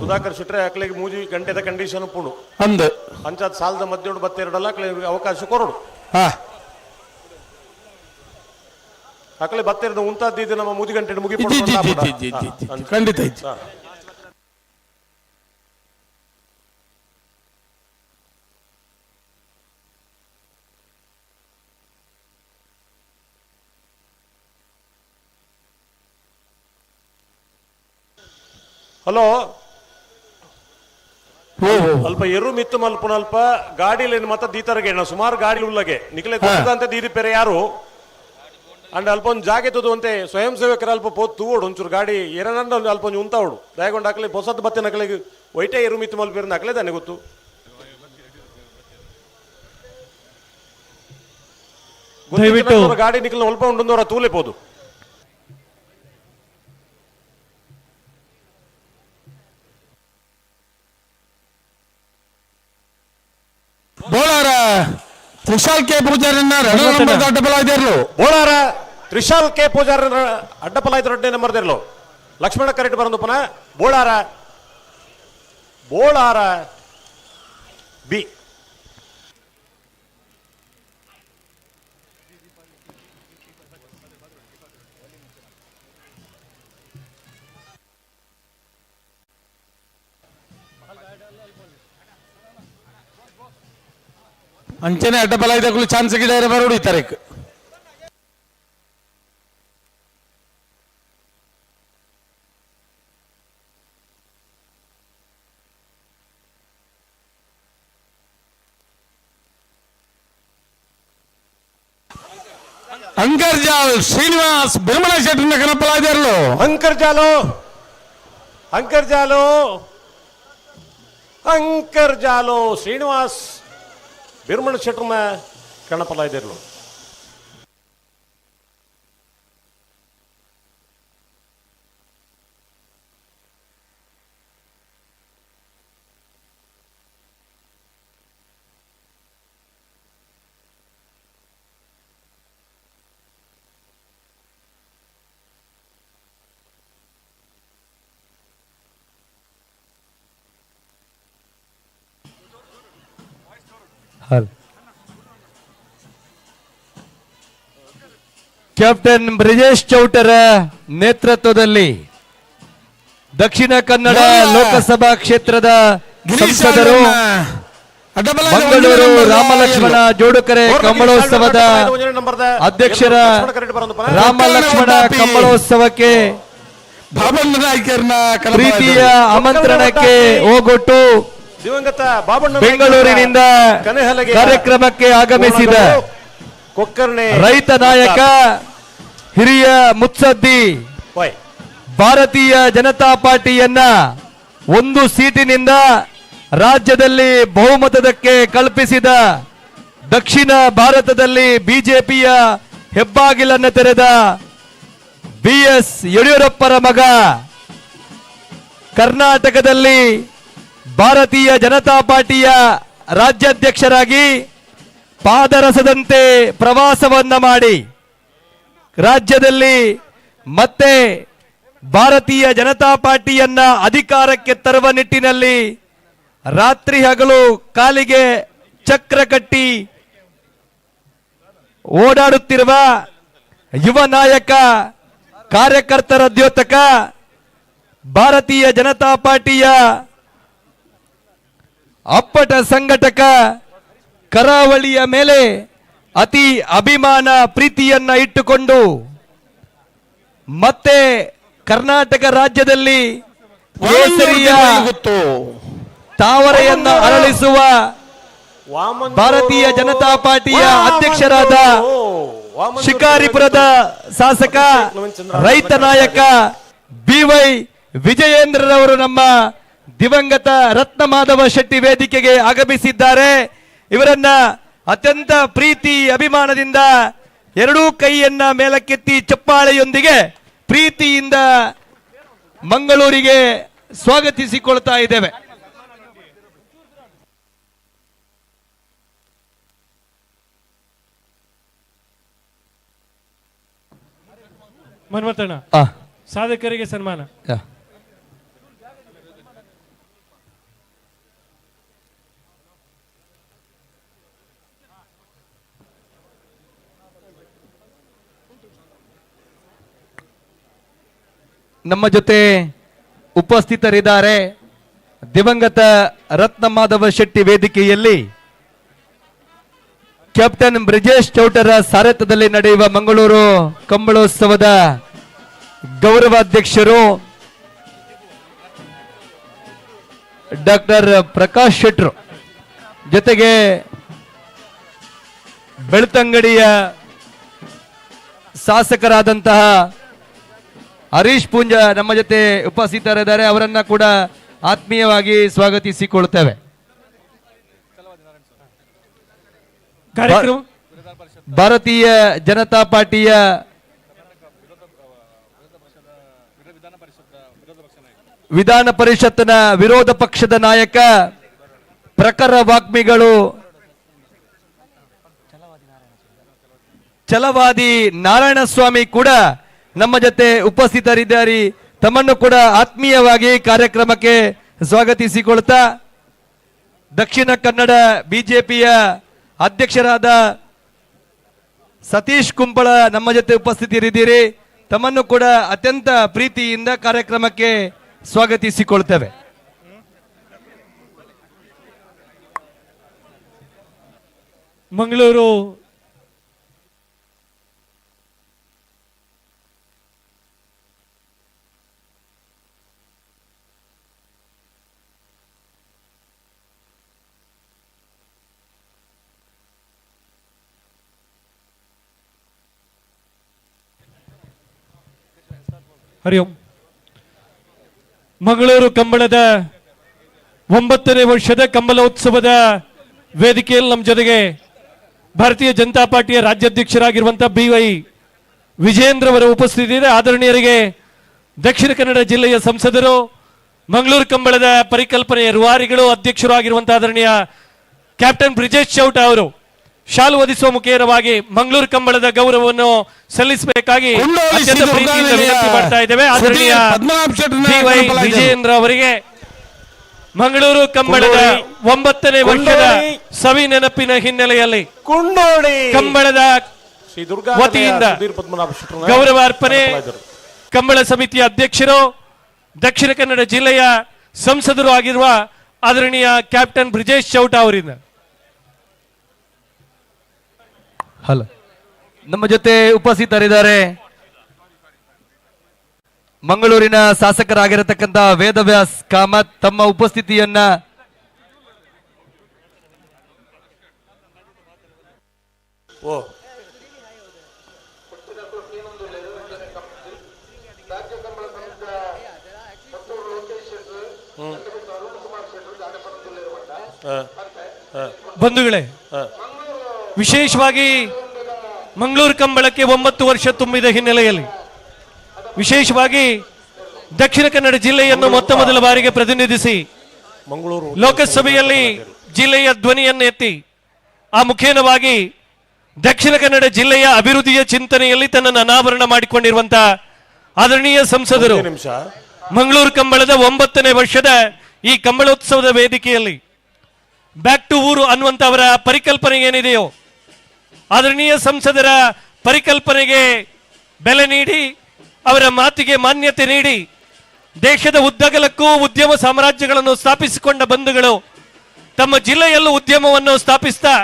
ಸುಧಾಕರ್ ಶೆಟ್ರೆ, ಅಕ್ಲೆಗೆ ಮೂಜಿ ಗಂಟೆದ ಕಂಡೀಷನ್ ಪುಣು ಅಂದು ಅಂಚಾದ ಸಾಲದ ಮಧ್ಯ ಬತ್ತೆರಡಲ್ಲ ಅಕ್ಲೆ ಅವಕಾಶ ಕೊರಡು. ಅಕ್ಲೆ ಬತ್ತೆರಡು ಉಂತಾದ್ದು ನಮ್ಮ ಮೂಜಿ ಗಂಟೆ ಮುಗಿ ಖಂಡಿತ. ಹಲೋ ಅಲ್ಪ ಎರು ಮಿತ್ತು ಮಲ್ಪುನ ಅಲ್ಪ ಗಾಡಿಲೇನು ಮತ್ತ ದೀತರಗೆ ಸುಮಾರು ಗಾಡಿ ಉಲ್ಲಗೆ ನಿಕ್ಲೆ ಗೊತ್ತಂತೆ ದೀದಿ ಪೆರೆ ಯಾರು ಅಂಡ್ ಅಲ್ಪ ಒಂದು ಜಾಗೆ ತುದು ಅಂತೆ ಸ್ವಯಂ ಸೇವಕರ ಅಲ್ಪ ಪೋತ್ ತೂವೋಡು ಒಂಚೂರು ಗಾಡಿ ಎರನಂಡ ಅಲ್ಪ ಒಂಜಿ ಉಂತಾವಡು ದಯಗೊಂಡು ಹಾಕಲಿ ಹೊಸದ್ ಬತ್ತೆ ನಕಲಿಗೆ ವೈಟೇ ಎರು ಮಿತ್ತು ಮಲ್ಪೇರು ನಕಲೆ ತಾನೆ ಗೊತ್ತು. ದಯವಿಟ್ಟು ಗಾಡಿ ನಿಕ್ಲ ಅಲ್ಪ ಉಂಡು ತೂಲೆ ಪೋದು. ಬೋಳಾರ ತ್ರಿಶಾಲ್ ಕೆ ಪೂಜಾರಿನ ಅಡ್ಡಪಲಾಯ್ದಿರ್ಲು. ಬೋಳಾರ ತ್ರಿಶಾಲ್ ಕೆ ಪೂಜಾರಿ ಅಡ್ಡಪಲಾಯ್ತು ರಡ್ಡೆ ನಂಬರ್ ದಿರ್ಲು. ಲಕ್ಷ್ಮಣ ಕರೆಕ್ಟ್ ಬರಂದು ಪುನಃ ಬೋಳಾರ ಬೋಳಾರ ಬಿ. ಅಂಚನೆ ಅಡ್ಡಪಲಾಯ್ದಕ್ಕೂ ಚಾನ್ಸ್ ಗಿಡ ಬರೋಡು ಈ ತಾರೀಕು. ಅಂಕರ್ಜಾಲ್ ಶ್ರೀನಿವಾಸ್ ಬಿರ್ಮಣ ಶೆಟ್ಟರ್ನ ಕನಪಲಾಯ್ದಾರಲು. ಅಂಕರ್ಜಾಲು ಅಂಕರ್ಜಾಲು ಅಂಕರ್ಜಾಲು ಶ್ರೀನಿವಾಸ್ ಬಿರ್ಮಣ ಶೆಟ್ಟರ್ನ ಕಣಪಲಾಯ್ದಿರ್ಲು. ಕ್ಯಾಪ್ಟನ್ ಬ್ರಿಜೇಶ್ ಚೌಟರ ನೇತೃತ್ವದಲ್ಲಿ ದಕ್ಷಿಣ ಕನ್ನಡ ಲೋಕಸಭಾ ಕ್ಷೇತ್ರದ ಸಂಸದರು ಮಂಗಳೂರು ರಾಮಲಕ್ಷ್ಮಣ ಜೋಡುಕರೆ ಕಂಬಳೋತ್ಸವದ ಅಧ್ಯಕ್ಷರ ರಾಮಲಕ್ಷ್ಮಣ ಕಂಬಳೋತ್ಸವಕ್ಕೆ ಪ್ರೀತಿಯ ಆಮಂತ್ರಣಕ್ಕೆ ಹೋಗೊಟ್ಟು ದಿವಂಗತ ಬಾಬಣ್ಣ ಬೆಂಗಳೂರಿನಿಂದ ಕಾರ್ಯಕ್ರಮಕ್ಕೆ ಆಗಮಿಸಿದ ರೈತ ನಾಯಕ, ಹಿರಿಯ ಮುತ್ಸದ್ದಿ, ಭಾರತೀಯ ಜನತಾ ಪಾರ್ಟಿಯನ್ನ ಒಂದು ಸೀಟಿನಿಂದ ರಾಜ್ಯದಲ್ಲಿ ಬಹುಮತದಕ್ಕೆ ಕಲ್ಪಿಸಿದ, ದಕ್ಷಿಣ ಭಾರತದಲ್ಲಿ ಬಿಜೆಪಿಯ ಹೆಬ್ಬಾಗಿಲನ್ನು ತೆರೆದ ಬಿ.ಎಸ್. ಯಡಿಯೂರಪ್ಪರ ಮಗ, ಕರ್ನಾಟಕದಲ್ಲಿ ಭಾರತೀಯ ಜನತಾ ಪಾರ್ಟಿಯ ರಾಜ್ಯಾಧ್ಯಕ್ಷರಾಗಿ ಪಾದರಸದಂತೆ ಪ್ರವಾಸವನ್ನ ಮಾಡಿ ರಾಜ್ಯದಲ್ಲಿ ಮತ್ತೆ ಭಾರತೀಯ ಜನತಾ ಪಾರ್ಟಿಯನ್ನ ಅಧಿಕಾರಕ್ಕೆ ತರುವ ನಿಟ್ಟಿನಲ್ಲಿ ರಾತ್ರಿ ಹಗಲು ಕಾಲಿಗೆ ಚಕ್ರ ಕಟ್ಟಿ ಓಡಾಡುತ್ತಿರುವ ಯುವ ನಾಯಕ, ಕಾರ್ಯಕರ್ತರ ದ್ಯೋತಕ, ಭಾರತೀಯ ಜನತಾ ಪಾರ್ಟಿಯ ಅಪ್ಪಟ ಸಂಘಟಕ, ಕರಾವಳಿಯ ಮೇಲೆ ಅತಿ ಅಭಿಮಾನ ಪ್ರೀತಿಯನ್ನ ಇಟ್ಟುಕೊಂಡು ಮತ್ತೆ ಕರ್ನಾಟಕ ರಾಜ್ಯದಲ್ಲಿ ಕೇಸರಿಯ ತಾವರೆಯನ್ನು ಅರಳಿಸುವ ಭಾರತೀಯ ಜನತಾ ಪಾರ್ಟಿಯ ಅಧ್ಯಕ್ಷರಾದ ಶಿಕಾರಿಪುರದ ಶಾಸಕ ರೈತ ನಾಯಕ ಬಿವೈ ವಿಜಯೇಂದ್ರರವರು ನಮ್ಮ ದಿವಂಗತ ರತ್ನ ಮಾಧವ ಶೆಟ್ಟಿ ವೇದಿಕೆಗೆ ಆಗಮಿಸಿದ್ದಾರೆ. ಇವರನ್ನ ಅತ್ಯಂತ ಪ್ರೀತಿ ಅಭಿಮಾನದಿಂದ ಎರಡೂ ಕೈಯನ್ನ ಮೇಲಕ್ಕೆತ್ತಿ ಚಪ್ಪಾಳೆಯೊಂದಿಗೆ ಪ್ರೀತಿಯಿಂದ ಮಂಗಳೂರಿಗೆ ಸ್ವಾಗತಿಸಿಕೊಳ್ತಾ ಇದ್ದೇವೆ. ಮನ್ಮಥಣ್ಣ, ಸಾಧಕರಿಗೆ ಸನ್ಮಾನ. ನಮ್ಮ ಜೊತೆ ಉಪಸ್ಥಿತರಿದ್ದಾರೆ ದಿವಂಗತ ರತ್ನ ಮಾಧವ ಶೆಟ್ಟಿ ವೇದಿಕೆಯಲ್ಲಿ ಕ್ಯಾಪ್ಟನ್ ಬ್ರಿಜೇಶ್ ಚೌಟರ ಸಾರಥ್ಯದಲ್ಲಿ ನಡೆಯುವ ಮಂಗಳೂರು ಕಂಬಳೋತ್ಸವದ ಗೌರವಾಧ್ಯಕ್ಷರು ಡಾಕ್ಟರ್ ಪ್ರಕಾಶ್ ಶೆಟ್ರು, ಜೊತೆಗೆ ಬೆಳ್ತಂಗಡಿಯ ಶಾಸಕರಾದಂತಹ ಹರೀಶ್ ಪೂಂಜಾ ನಮ್ಮ ಜೊತೆ ಉಪಸ್ಥಿತರಿದ್ದಾರೆ. ಅವರನ್ನ ಕೂಡ ಆತ್ಮೀಯವಾಗಿ ಸ್ವಾಗತಿಸಿಕೊಳ್ಳುತ್ತೇವೆ. ಭಾರತೀಯ ಜನತಾ ಪಾರ್ಟಿಯ ವಿಧಾನ ಪರಿಷತ್ತಿನ ವಿರೋಧ ಪಕ್ಷದ ನಾಯಕ ಪ್ರಖರ ವಾಗ್ಮಿಗಳು ಛಲವಾದಿ ನಾರಾಯಣಸ್ವಾಮಿ ಕೂಡ ನಮ್ಮ ಜೊತೆ ಉಪಸ್ಥಿತರಿದ್ದಾರೆ. ತಮ್ಮನ್ನು ಕೂಡ ಆತ್ಮೀಯವಾಗಿ ಕಾರ್ಯಕ್ರಮಕ್ಕೆ ಸ್ವಾಗತಿಸಿಕೊಳ್ತಾ ದಕ್ಷಿಣ ಕನ್ನಡ ಬಿಜೆಪಿಯ ಅಧ್ಯಕ್ಷರಾದ ಸತೀಶ್ ಕುಂಬಳ ನಮ್ಮ ಜೊತೆ ಉಪಸ್ಥಿತರಿದ್ದೀರಿ. ತಮ್ಮನ್ನು ಕೂಡ ಅತ್ಯಂತ ಪ್ರೀತಿಯಿಂದ ಕಾರ್ಯಕ್ರಮಕ್ಕೆ ಸ್ವಾಗತಿಸಿಕೊಳ್ತೇವೆ. ಮಂಗಳೂರು ಹರಿ ಓಂ. ಮಂಗಳೂರು ಕಂಬಳದ 9ನೇ ವರ್ಷದ ಕಂಬಳೋತ್ಸವದ ವೇದಿಕೆಯಲ್ಲಿ ನಮ್ಮ ಜೊತೆಗೆ ಭಾರತೀಯ ಜನತಾ ಪಾರ್ಟಿಯ ರಾಜ್ಯಾಧ್ಯಕ್ಷರಾಗಿರುವಂತಹ ಬಿ ವೈ ವಿಜಯೇಂದ್ರ ಅವರ ಉಪಸ್ಥಿತಿ ಇದೆ. ಆದರಣೀಯರಿಗೆ ದಕ್ಷಿಣ ಕನ್ನಡ ಜಿಲ್ಲೆಯ ಸಂಸದರು, ಮಂಗಳೂರು ಕಂಬಳದ ಪರಿಕಲ್ಪನೆಯ ರೂವಾರಿಗಳು, ಅಧ್ಯಕ್ಷರು ಆಗಿರುವಂತಹ ಆದರಣೀಯ ಕ್ಯಾಪ್ಟನ್ ಬ್ರಿಜೇಶ್ ಚೌಟ ಅವರು ಶಾಲು ಒದಿಸುವ ಮುಖೇನವಾಗಿ ಮಂಗಳೂರು ಕಂಬಳದ ಗೌರವವನ್ನು ಸಲ್ಲಿಸಬೇಕಾಗಿ ಅತ್ಯಂತ ಪ್ರೀತಿಯಿಂದ ವಿನಂತಿ ಮಾಡ್ತಾ ಇದ್ದೇವೆ. ಆದರಣೀಯ ಬಿ ವೈ ವಿಜಯೇಂದ್ರ ಅವರಿಗೆ ಮಂಗಳೂರು ಕಂಬಳದ 9ನೇ ವರ್ಷದ ಸವಿ ನೆನಪಿನ ಹಿನ್ನೆಲೆಯಲ್ಲಿ ಕಂಬಳದ ವತಿಯಿಂದ ಗೌರವ ಅರ್ಪಣೆ. ಕಂಬಳ ಸಮಿತಿಯ ಅಧ್ಯಕ್ಷರು, ದಕ್ಷಿಣ ಕನ್ನಡ ಜಿಲ್ಲೆಯ ಸಂಸದರು ಆಗಿರುವ ಆದರಣೀಯ ಕ್ಯಾಪ್ಟನ್ ಬ್ರಿಜೇಶ್ ಚೌಟ ಅವರಿಂದ. ಹಲೋ, ನಮ್ಮ ಜೊತೆ ಉಪಸ್ಥಿತರಿದ್ದಾರೆ ಮಂಗಳೂರಿನ ಶಾಸಕರಾಗಿರತಕ್ಕಂತ ವೇದವ್ಯಾಸ್ ಕಾಮತ್. ತಮ್ಮ ಉಪಸ್ಥಿತಿಯನ್ನ ಬಂಧುಗಳೇ, ವಿಶೇಷವಾಗಿ ಮಂಗಳೂರು ಕಂಬಳಕ್ಕೆ 9 ವರ್ಷ ತುಂಬಿದ ಹಿನ್ನೆಲೆಯಲ್ಲಿ ವಿಶೇಷವಾಗಿ ದಕ್ಷಿಣ ಕನ್ನಡ ಜಿಲ್ಲೆಯನ್ನು ಮೊತ್ತ ಮೊದಲ ಬಾರಿಗೆ ಪ್ರತಿನಿಧಿಸಿ ಮಂಗಳೂರು ಲೋಕಸಭೆಯಲ್ಲಿ ಜಿಲ್ಲೆಯ ಧ್ವನಿಯನ್ನು ಎತ್ತಿ ಆ ಮುಖೇನವಾಗಿ ದಕ್ಷಿಣ ಕನ್ನಡ ಜಿಲ್ಲೆಯ ಅಭಿವೃದ್ಧಿಯ ಚಿಂತನೆಯಲ್ಲಿ ತನ್ನನ್ನು ಅನಾವರಣ ಮಾಡಿಕೊಂಡಿರುವಂತಹ ಆದರಣೀಯ ಸಂಸದರು ಮಂಗಳೂರು ಕಂಬಳದ 9ನೇ ವರ್ಷದ ಈ ಕಂಬಳೋತ್ಸವದ ವೇದಿಕೆಯಲ್ಲಿ ಬ್ಯಾಕ್ ಟು ಊರು ಅನ್ನುವಂತ ಅವರ ಪರಿಕಲ್ಪನೆ ಏನಿದೆಯೋ ಆದರಣೀಯ ಸಂಸದರ ಪರಿಕಲ್ಪನೆಗೆ ಬೆಲೆ ನೀಡಿ ಅವರ ಮಾತಿಗೆ ಮಾನ್ಯತೆ ನೀಡಿ ದೇಶದ ಉದ್ದಗಲಕ್ಕೂ ಉದ್ಯಮ ಸಾಮ್ರಾಜ್ಯಗಳನ್ನು ಸ್ಥಾಪಿಸಿಕೊಂಡ ಬಂಧುಗಳು ತಮ್ಮ ಜಿಲ್ಲೆಯಲ್ಲೂ ಉದ್ಯಮವನ್ನು ಸ್ಥಾಪಿಸ್ತಾ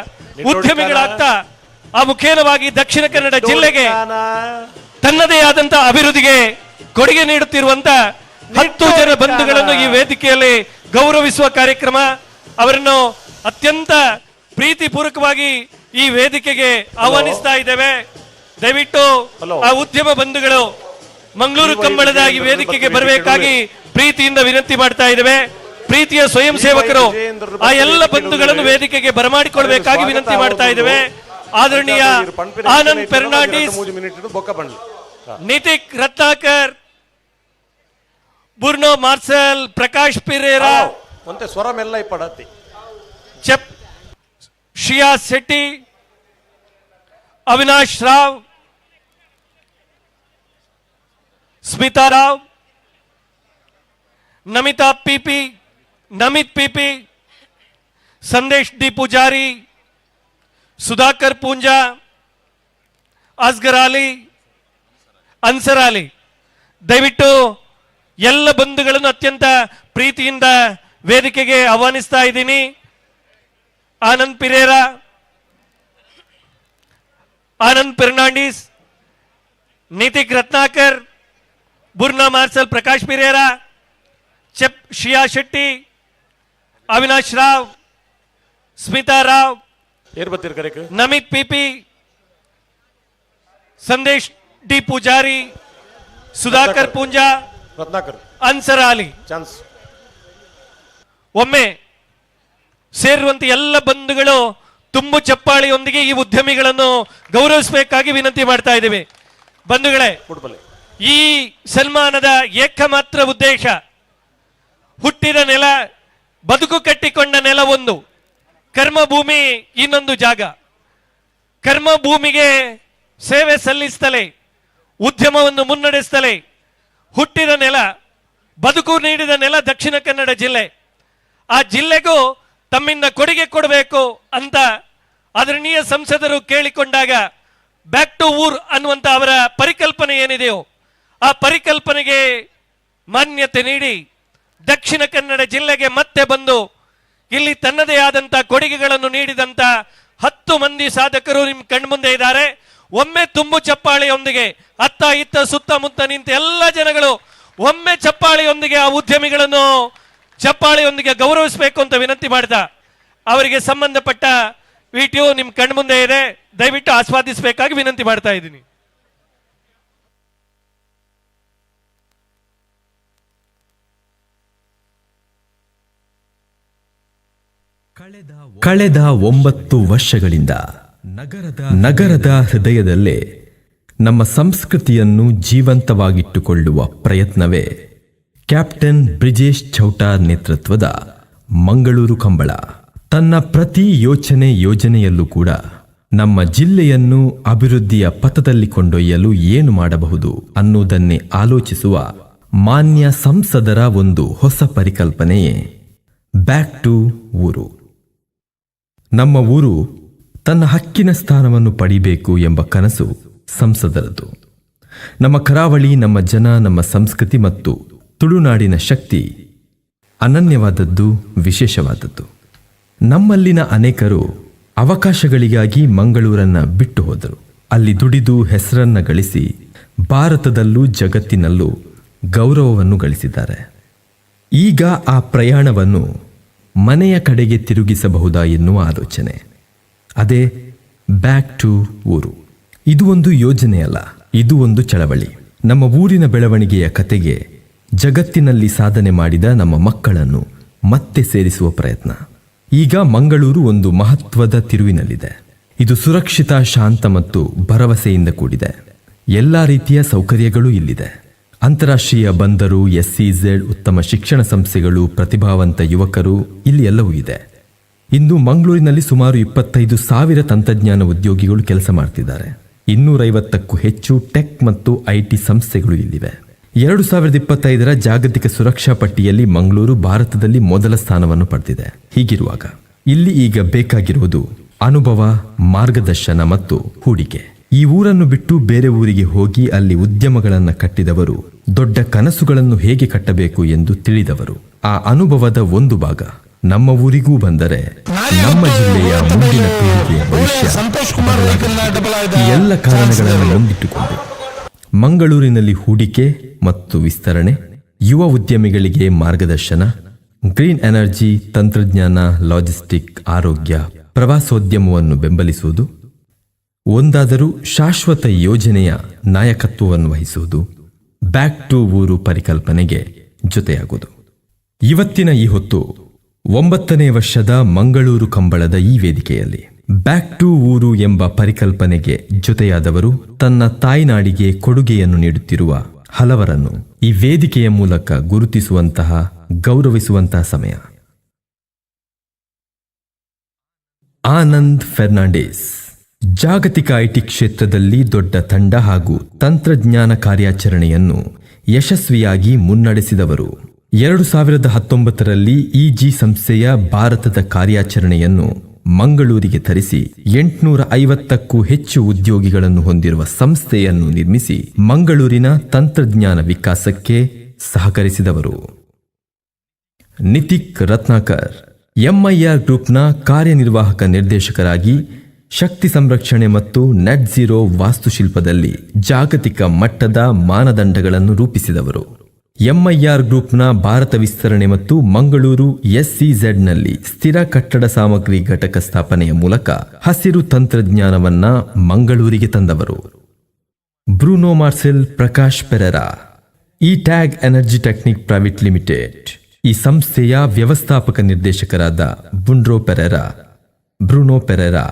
ಉದ್ಯಮಿಗಳಾಗ್ತಾ ಆ ಮುಖೇನವಾಗಿ ದಕ್ಷಿಣ ಕನ್ನಡ ಜಿಲ್ಲೆಗೆ ತನ್ನದೇ ಆದಂತಹ ಅಭಿವೃದ್ಧಿಗೆ ಕೊಡುಗೆ ನೀಡುತ್ತಿರುವಂತ 10 ಜನ ಬಂಧುಗಳನ್ನು ಈ ವೇದಿಕೆಯಲ್ಲಿ ಗೌರವಿಸುವ ಕಾರ್ಯಕ್ರಮ. ಅವರನ್ನು ಅತ್ಯಂತ ಪ್ರೀತಿಪೂರ್ವಕವಾಗಿ ಈ ವೇದಿಕೆಗೆ ಆಹ್ವಾನಿಸ್ತಾ ಇದ್ದೇವೆ. ದಯವಿಟ್ಟು ಆ ಉದ್ಯಮ ಬಂಧುಗಳು ಮಂಗಳೂರು ಕಂಬಳದ ಈ ವೇದಿಕೆಗೆ ಬರಬೇಕಾಗಿ ಪ್ರೀತಿಯಿಂದ ವಿನಂತಿ ಮಾಡ್ತಾ ಇದ್ದೇವೆ. ಪ್ರೀತಿಯ ಸ್ವಯಂ ಸೇವಕರು ಆ ಎಲ್ಲ ಬಂಧುಗಳನ್ನು ವೇದಿಕೆಗೆ ಬರಮಾಡಿಕೊಳ್ಬೇಕಾಗಿ ವಿನಂತಿ ಮಾಡ್ತಾ ಇದ್ದೇವೆ. ಆದರಣೀಯ ಆನಂದ್ ಫೆರ್ನಾಂಡಿಸ್, ನಿತಿಕ್ ರತ್ನಾಕರ್, ಬುರ್ನೋ ಮಾರ್ಸೆಲ್, ಪ್ರಕಾಶ್ ಪಿರೇರಾ, ಚೆಪ್ ಶಿಯಾ ಶೆಟ್ಟಿ, ಅವಿನಾಶ್ ರಾವ್, ಸ್ಮಿತಾ ರಾವ್, ನಮಿತಾ ಪಿಪಿ, ನಮಿತ್ ಪಿಪಿ, ಸಂದೇಶ್ ಡಿ ಪೂಜಾರಿ, ಸುಧಾಕರ್ ಪೂಂಜಾ, ಅಸ್ಗರ್ ಅಲಿ, ಅನ್ಸರ್ ಅಲಿ. ದಯವಿಟ್ಟು ಎಲ್ಲ ಬಂಧುಗಳನ್ನು ಅತ್ಯಂತ ಪ್ರೀತಿಯಿಂದ ವೇದಿಕೆಗೆ ಆಹ್ವಾನಿಸ್ತಾ ಇದ್ದೀನಿ. ಆನಂದ್ ಪಿರೇರಾ, ಆನಂದ್ ಫೆರ್ನಾಂಡಿಸ್, ನಿತಿಕ್ ರತ್ನಾಕರ್, ಬುರ್ನಾ ಮಾರ್ಸಲ್, ಪ್ರಕಾಶ್ ಪಿರೇರಾ, ಚೆಪ್ ಶಿಯಾ ಶೆಟ್ಟಿ, ಅವಿನಾಶ್ ರಾವ್, ಸ್ಮಿತಾ ರಾವ್, ನಮಿತ್ ಪಿಪಿ, ಸಂದೇಶ್ ಡಿ ಪೂಜಾರಿ, ಸುಧಾಕರ್ ಪೂಂಜಾ, ರತ್ನಾಕರ್, ಅನ್ಸರ್ ಅಲಿ. ಒಮ್ಮೆ ಸೇರಿರುವಂತ ಎಲ್ಲ ಬಂಧುಗಳು ತುಂಬು ಚಪ್ಪಾಳಿಯೊಂದಿಗೆ ಈ ಉದ್ಯಮಿಗಳನ್ನು ಗೌರವಿಸಬೇಕಾಗಿ ವಿನಂತಿ ಮಾಡ್ತಾ ಇದ್ದೀವಿ. ಬಂಧುಗಳೇ, ಈ ಸನ್ಮಾನದ ಏಕಮಾತ್ರ ಉದ್ದೇಶ ಹುಟ್ಟಿದ ನೆಲ, ಬದುಕು ಕಟ್ಟಿಕೊಂಡ ನೆಲ ಒಂದು, ಕರ್ಮಭೂಮಿ ಇನ್ನೊಂದು ಜಾಗ. ಕರ್ಮಭೂಮಿಗೆ ಸೇವೆ ಸಲ್ಲಿಸ್ತಲೇ, ಉದ್ಯಮವನ್ನು ಮುನ್ನಡೆಸ್ತಲೇ ಹುಟ್ಟಿದ ನೆಲ, ಬದುಕು ನೀಡಿದ ನೆಲ ದಕ್ಷಿಣ ಕನ್ನಡ ಜಿಲ್ಲೆ. ಆ ಜಿಲ್ಲೆಗೂ ತಮ್ಮಿಂದ ಕೊಡುಗೆ ಕೊಡಬೇಕು ಅಂತ ಆದರಣೀಯ ಸಂಸದರು ಕೇಳಿಕೊಂಡಾಗ ಬ್ಯಾಕ್ ಟು ಊರ್ ಅನ್ನುವಂಥ ಅವರ ಪರಿಕಲ್ಪನೆ ಏನಿದೆಯೋ ಆ ಪರಿಕಲ್ಪನೆಗೆ ಮಾನ್ಯತೆ ನೀಡಿ ದಕ್ಷಿಣ ಕನ್ನಡ ಜಿಲ್ಲೆಗೆ ಮತ್ತೆ ಬಂದು ಇಲ್ಲಿ ತನ್ನದೇ ಆದಂಥ ಕೊಡುಗೆಗಳನ್ನು ನೀಡಿದಂಥ 10 ಮಂದಿ ಸಾಧಕರು ನಿಮ್ಮ ಕಣ್ಮುಂದೆ ಇದ್ದಾರೆ. ಒಮ್ಮೆ ತುಂಬು ಚಪ್ಪಾಳೆಯೊಂದಿಗೆ ಅತ್ತ ಇತ್ತ ಸುತ್ತಮುತ್ತ ನಿಂತ ಎಲ್ಲ ಜನಗಳು ಒಮ್ಮೆ ಚಪ್ಪಾಳೆಯೊಂದಿಗೆ ಆ ಉದ್ಯಮಿಗಳನ್ನು ಚಪ್ಪಾಳೆಯೊಂದಿಗೆ ಗೌರವಿಸಬೇಕು ಅಂತ ವಿನಂತಿ ಮಾಡ್ದ ಅವರಿಗೆ ಸಂಬಂಧಪಟ್ಟ ವಿಡಿಯೋ ನಿಮ್ಮ ಕಣ್ಮುಂದೆ ಇದೆ, ದಯವಿಟ್ಟು ಆಸ್ವಾದಿಸಬೇಕಾಗಿ ವಿನಂತಿ ಮಾಡ್ತಾ ಇದ್ದೀನಿ. ಕಳೆದ 9 ವರ್ಷಗಳಿಂದ ನಗರದ ಹೃದಯದಲ್ಲೇ ನಮ್ಮ ಸಂಸ್ಕೃತಿಯನ್ನು ಜೀವಂತವಾಗಿಟ್ಟುಕೊಳ್ಳುವ ಪ್ರಯತ್ನವೇ ಕ್ಯಾಪ್ಟನ್ ಬ್ರಿಜೇಶ್ ಚೌಟಾ ನೇತೃತ್ವದ ಮಂಗಳೂರು ಕಂಬಳ. ತನ್ನ ಪ್ರತಿ ಯೋಚನೆ ಯೋಜನೆಯಲ್ಲೂ ಕೂಡ ನಮ್ಮ ಜಿಲ್ಲೆಯನ್ನು ಅಭಿವೃದ್ಧಿಯ ಪಥದಲ್ಲಿ ಕೊಂಡೊಯ್ಯಲು ಏನು ಮಾಡಬಹುದು ಅನ್ನುವುದನ್ನೇ ಆಲೋಚಿಸುವ ಮಾನ್ಯ ಸಂಸದರ ಒಂದು ಹೊಸ ಪರಿಕಲ್ಪನೆಯೇ ಬ್ಯಾಕ್ ಟು ಊರು. ನಮ್ಮ ಊರು ತನ್ನ ಹಕ್ಕಿನ ಸ್ಥಾನವನ್ನು ಪಡಿಬೇಕು ಎಂಬ ಕನಸು ಸಂಸದರದು. ನಮ್ಮ ಕರಾವಳಿ, ನಮ್ಮ ಜನ, ನಮ್ಮ ಸಂಸ್ಕೃತಿ ಮತ್ತು ತುಳುನಾಡಿನ ಶಕ್ತಿ ಅನನ್ಯವಾದದ್ದು, ವಿಶೇಷವಾದದ್ದು. ನಮ್ಮಲ್ಲಿನ ಅನೇಕರು ಅವಕಾಶಗಳಿಗಾಗಿ ಮಂಗಳೂರನ್ನು ಬಿಟ್ಟು ಹೋದರು. ಅಲ್ಲಿ ದುಡಿದು ಹೆಸರನ್ನು ಗಳಿಸಿ ಭಾರತದಲ್ಲೂ ಜಗತ್ತಿನಲ್ಲೂ ಗೌರವವನ್ನು ಗಳಿಸಿದ್ದಾರೆ. ಈಗ ಆ ಪ್ರಯಾಣವನ್ನು ಮನೆಯ ಕಡೆಗೆ ತಿರುಗಿಸಬಹುದಾ ಎನ್ನುವ ಆಲೋಚನೆ, ಅದೇ ಬ್ಯಾಕ್ ಟು ಊರು. ಇದು ಒಂದು ಯೋಜನೆಯಲ್ಲ, ಇದು ಒಂದು ಚಳವಳಿ. ನಮ್ಮ ಊರಿನ ಬೆಳವಣಿಗೆಯ ಕತೆಗೆ ಜಗತ್ತಿನಲ್ಲಿ ಸಾಧನೆ ಮಾಡಿದ ನಮ್ಮ ಮಕ್ಕಳನ್ನು ಮತ್ತೆ ಸೇರಿಸುವ ಪ್ರಯತ್ನ. ಈಗ ಮಂಗಳೂರು ಒಂದು ಮಹತ್ವದ ತಿರುವಿನಲ್ಲಿದೆ. ಇದು ಸುರಕ್ಷಿತ, ಶಾಂತ ಮತ್ತು ಭರವಸೆಯಿಂದ ಕೂಡಿದೆ. ಎಲ್ಲ ರೀತಿಯ ಸೌಕರ್ಯಗಳೂ ಇಲ್ಲಿದೆ. ಅಂತಾರಾಷ್ಟ್ರೀಯ ಬಂದರು, SEZ, ಉತ್ತಮ ಶಿಕ್ಷಣ ಸಂಸ್ಥೆಗಳು, ಪ್ರತಿಭಾವಂತ ಯುವಕರು, ಇಲ್ಲಿ ಎಲ್ಲವೂ ಇದೆ. ಇಂದು ಮಂಗಳೂರಿನಲ್ಲಿ ಸುಮಾರು 25,000 ತಂತ್ರಜ್ಞಾನ ಉದ್ಯೋಗಿಗಳು ಕೆಲಸ ಮಾಡ್ತಿದ್ದಾರೆ. 250ಕ್ಕೂ ಹೆಚ್ಚು ಟೆಕ್ ಮತ್ತು IT ಸಂಸ್ಥೆಗಳು ಇಲ್ಲಿವೆ. 2025ರ ಜಾಗತಿಕ ಸುರಕ್ಷಾ ಪಟ್ಟಿಯಲ್ಲಿ ಮಂಗಳೂರು ಭಾರತದಲ್ಲಿ ಮೊದಲ ಸ್ಥಾನವನ್ನು ಪಡೆದಿದೆ. ಹೀಗಿರುವಾಗ ಇಲ್ಲಿ ಈಗ ಬೇಕಾಗಿರುವುದು ಅನುಭವ, ಮಾರ್ಗದರ್ಶನ ಮತ್ತು ಹೂಡಿಕೆ. ಈ ಊರನ್ನು ಬಿಟ್ಟು ಬೇರೆ ಊರಿಗೆ ಹೋಗಿ ಅಲ್ಲಿ ಉದ್ಯಮಗಳನ್ನು ಕಟ್ಟಿದವರು, ದೊಡ್ಡ ಕನಸುಗಳನ್ನು ಹೇಗೆ ಕಟ್ಟಬೇಕು ಎಂದು ತಿಳಿದವರು. ಆ ಅನುಭವದ ಒಂದು ಭಾಗ ನಮ್ಮ ಊರಿಗೂ ಬಂದರೆ ನಮ್ಮ ಜಿಲ್ಲೆಯ ಮುಂದಿನ ಪೀಳಿಗೆಯ ಭವಿಷ್ಯ. ಈ ಎಲ್ಲ ಕಾರಣಗಳನ್ನು ಮುಂದಿಟ್ಟುಕೊಂಡು ಮಂಗಳೂರಿನಲ್ಲಿ ಹೂಡಿಕೆ ಮತ್ತು ವಿಸ್ತರಣೆ, ಯುವ ಉದ್ಯಮಿಗಳಿಗೆ ಮಾರ್ಗದರ್ಶನ, Green energy, ತಂತ್ರಜ್ಞಾನ, ಲಾಜಿಸ್ಟಿಕ್, ಆರೋಗ್ಯ, ಪ್ರವಾಸೋದ್ಯಮವನ್ನು ಬೆಂಬಲಿಸುವುದು, ಒಂದಾದರೂ ಶಾಶ್ವತ ಯೋಜನೆಯ ನಾಯಕತ್ವವನ್ನು ವಹಿಸುವುದು, ಬ್ಯಾಕ್ ಟು ಊರು ಪರಿಕಲ್ಪನೆಗೆ ಜೊತೆಯಾಗುವುದು. ಇವತ್ತಿನ ಈ ಹೊತ್ತು 9ನೇ ವರ್ಷದ ಮಂಗಳೂರು ಕಂಬಳದ ಈ ವೇದಿಕೆಯಲ್ಲಿ ಬ್ಯಾಕ್ ಟು ಊರು ಎಂಬ ಪರಿಕಲ್ಪನೆಗೆ ಜೊತೆಯಾದವರು, ತನ್ನ ತಾಯ್ನಾಡಿಗೆ ಕೊಡುಗೆಯನ್ನು ನೀಡುತ್ತಿರುವ ಹಲವರನ್ನು ಈ ವೇದಿಕೆಯ ಮೂಲಕ ಗುರುತಿಸುವಂತಹ, ಗೌರವಿಸುವಂತಹ ಸಮಯ. ಆನಂದ್ ಫೆರ್ನಾಂಡಿಸ್ ಜಾಗತಿಕ IT ಕ್ಷೇತ್ರದಲ್ಲಿ ದೊಡ್ಡ ತಂಡ ಹಾಗೂ ತಂತ್ರಜ್ಞಾನ ಕಾರ್ಯಾಚರಣೆಯನ್ನು ಯಶಸ್ವಿಯಾಗಿ ಮುನ್ನಡೆಸಿದವರು. 2019ರಲ್ಲಿ ಇಜಿ ಸಂಸ್ಥೆಯ ಭಾರತದ ಕಾರ್ಯಾಚರಣೆಯನ್ನು ಮಂಗಳೂರಿಗೆ ತರಿಸಿ 850ಕ್ಕೂ ಹೆಚ್ಚು ಉದ್ಯೋಗಿಗಳನ್ನು ಹೊಂದಿರುವ ಸಂಸ್ಥೆಯನ್ನು ನಿರ್ಮಿಸಿ ಮಂಗಳೂರಿನ ತಂತ್ರಜ್ಞಾನ ವಿಕಾಸಕ್ಕೆ ಸಹಕರಿಸಿದವರು. ನಿತಿಕ್ ರತ್ನಾಕರ್ ಎಂಐಆರ್ ಗ್ರೂಪ್ನ ಕಾರ್ಯನಿರ್ವಾಹಕ ನಿರ್ದೇಶಕರಾಗಿ ಶಕ್ತಿ ಸಂರಕ್ಷಣೆ ಮತ್ತು ನೆಟ್ ಝೀರೋ ವಾಸ್ತುಶಿಲ್ಪದಲ್ಲಿ ಜಾಗತಿಕ ಮಟ್ಟದ ಮಾನದಂಡಗಳನ್ನು ರೂಪಿಸಿದವರು. ಎಂಐಆರ್ ಗ್ರೂಪ್ನ ಭಾರತ ವಿಸ್ತರಣೆ ಮತ್ತು ಮಂಗಳೂರು ಎಸ್ಸಿಝೆಡ್ನಲ್ಲಿ ಸ್ಥಿರ ಕಟ್ಟಡ ಸಾಮಗ್ರಿ ಘಟಕ ಸ್ಥಾಪನೆಯ ಮೂಲಕ ಹಸಿರು ತಂತ್ರಜ್ಞಾನವನ್ನ ಮಂಗಳೂರಿಗೆ ತಂದವರು. Bruno Marcel Prakash Pereira E tag energy technique private limited ಈ ಸಂಸ್ಥೆಯ ವ್ಯವಸ್ಥಾಪಕ ನಿರ್ದೇಶಕರಾದ Bruno Pereira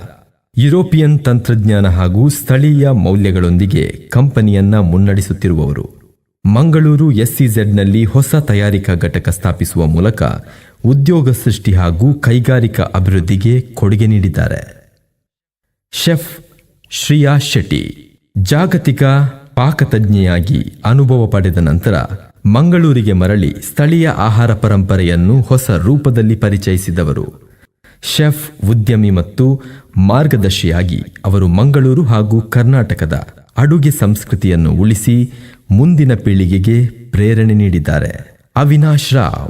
European ತಂತ್ರಜ್ಞಾನ ಹಾಗೂ ಸ್ಥಳೀಯ ಮೌಲ್ಯಗಳೊಂದಿಗೆ ಕಂಪನಿಯನ್ನ ಮುನ್ನಡೆಸುತ್ತಿರುವವರು. ಮಂಗಳೂರು ಎಸ್ಸಿಝೆಡ್ನಲ್ಲಿ ಹೊಸ ತಯಾರಿಕಾ ಘಟಕ ಸ್ಥಾಪಿಸುವ ಮೂಲಕ ಉದ್ಯೋಗ ಸೃಷ್ಟಿ ಹಾಗೂ ಕೈಗಾರಿಕಾ ಅಭಿವೃದ್ಧಿಗೆ ಕೊಡುಗೆ ನೀಡಿದ್ದಾರೆ. ಶೆಫ್ ಶ್ರೇಯಾ ಶೆಟ್ಟಿ ಜಾಗತಿಕ ಪಾಕತಜ್ಞೆಯಾಗಿ ಅನುಭವ ಪಡೆದ ನಂತರ ಮಂಗಳೂರಿಗೆ ಮರಳಿ ಸ್ಥಳೀಯ ಆಹಾರ ಪರಂಪರೆಯನ್ನು ಹೊಸ ರೂಪದಲ್ಲಿ ಪರಿಚಯಿಸಿದವರು. ಶೆಫ್, ಉದ್ಯಮಿ ಮತ್ತು ಮಾರ್ಗದರ್ಶಿಯಾಗಿ ಅವರು ಮಂಗಳೂರು ಹಾಗೂ ಕರ್ನಾಟಕದ ಅಡುಗೆ ಸಂಸ್ಕೃತಿಯನ್ನು ಉಳಿಸಿ ಮುಂದಿನ ಪೀಳಿಗೆಗೆ ಪ್ರೇರಣೆ ನೀಡಿದ್ದಾರೆ. ಅವಿನಾಶ್ ರಾವ್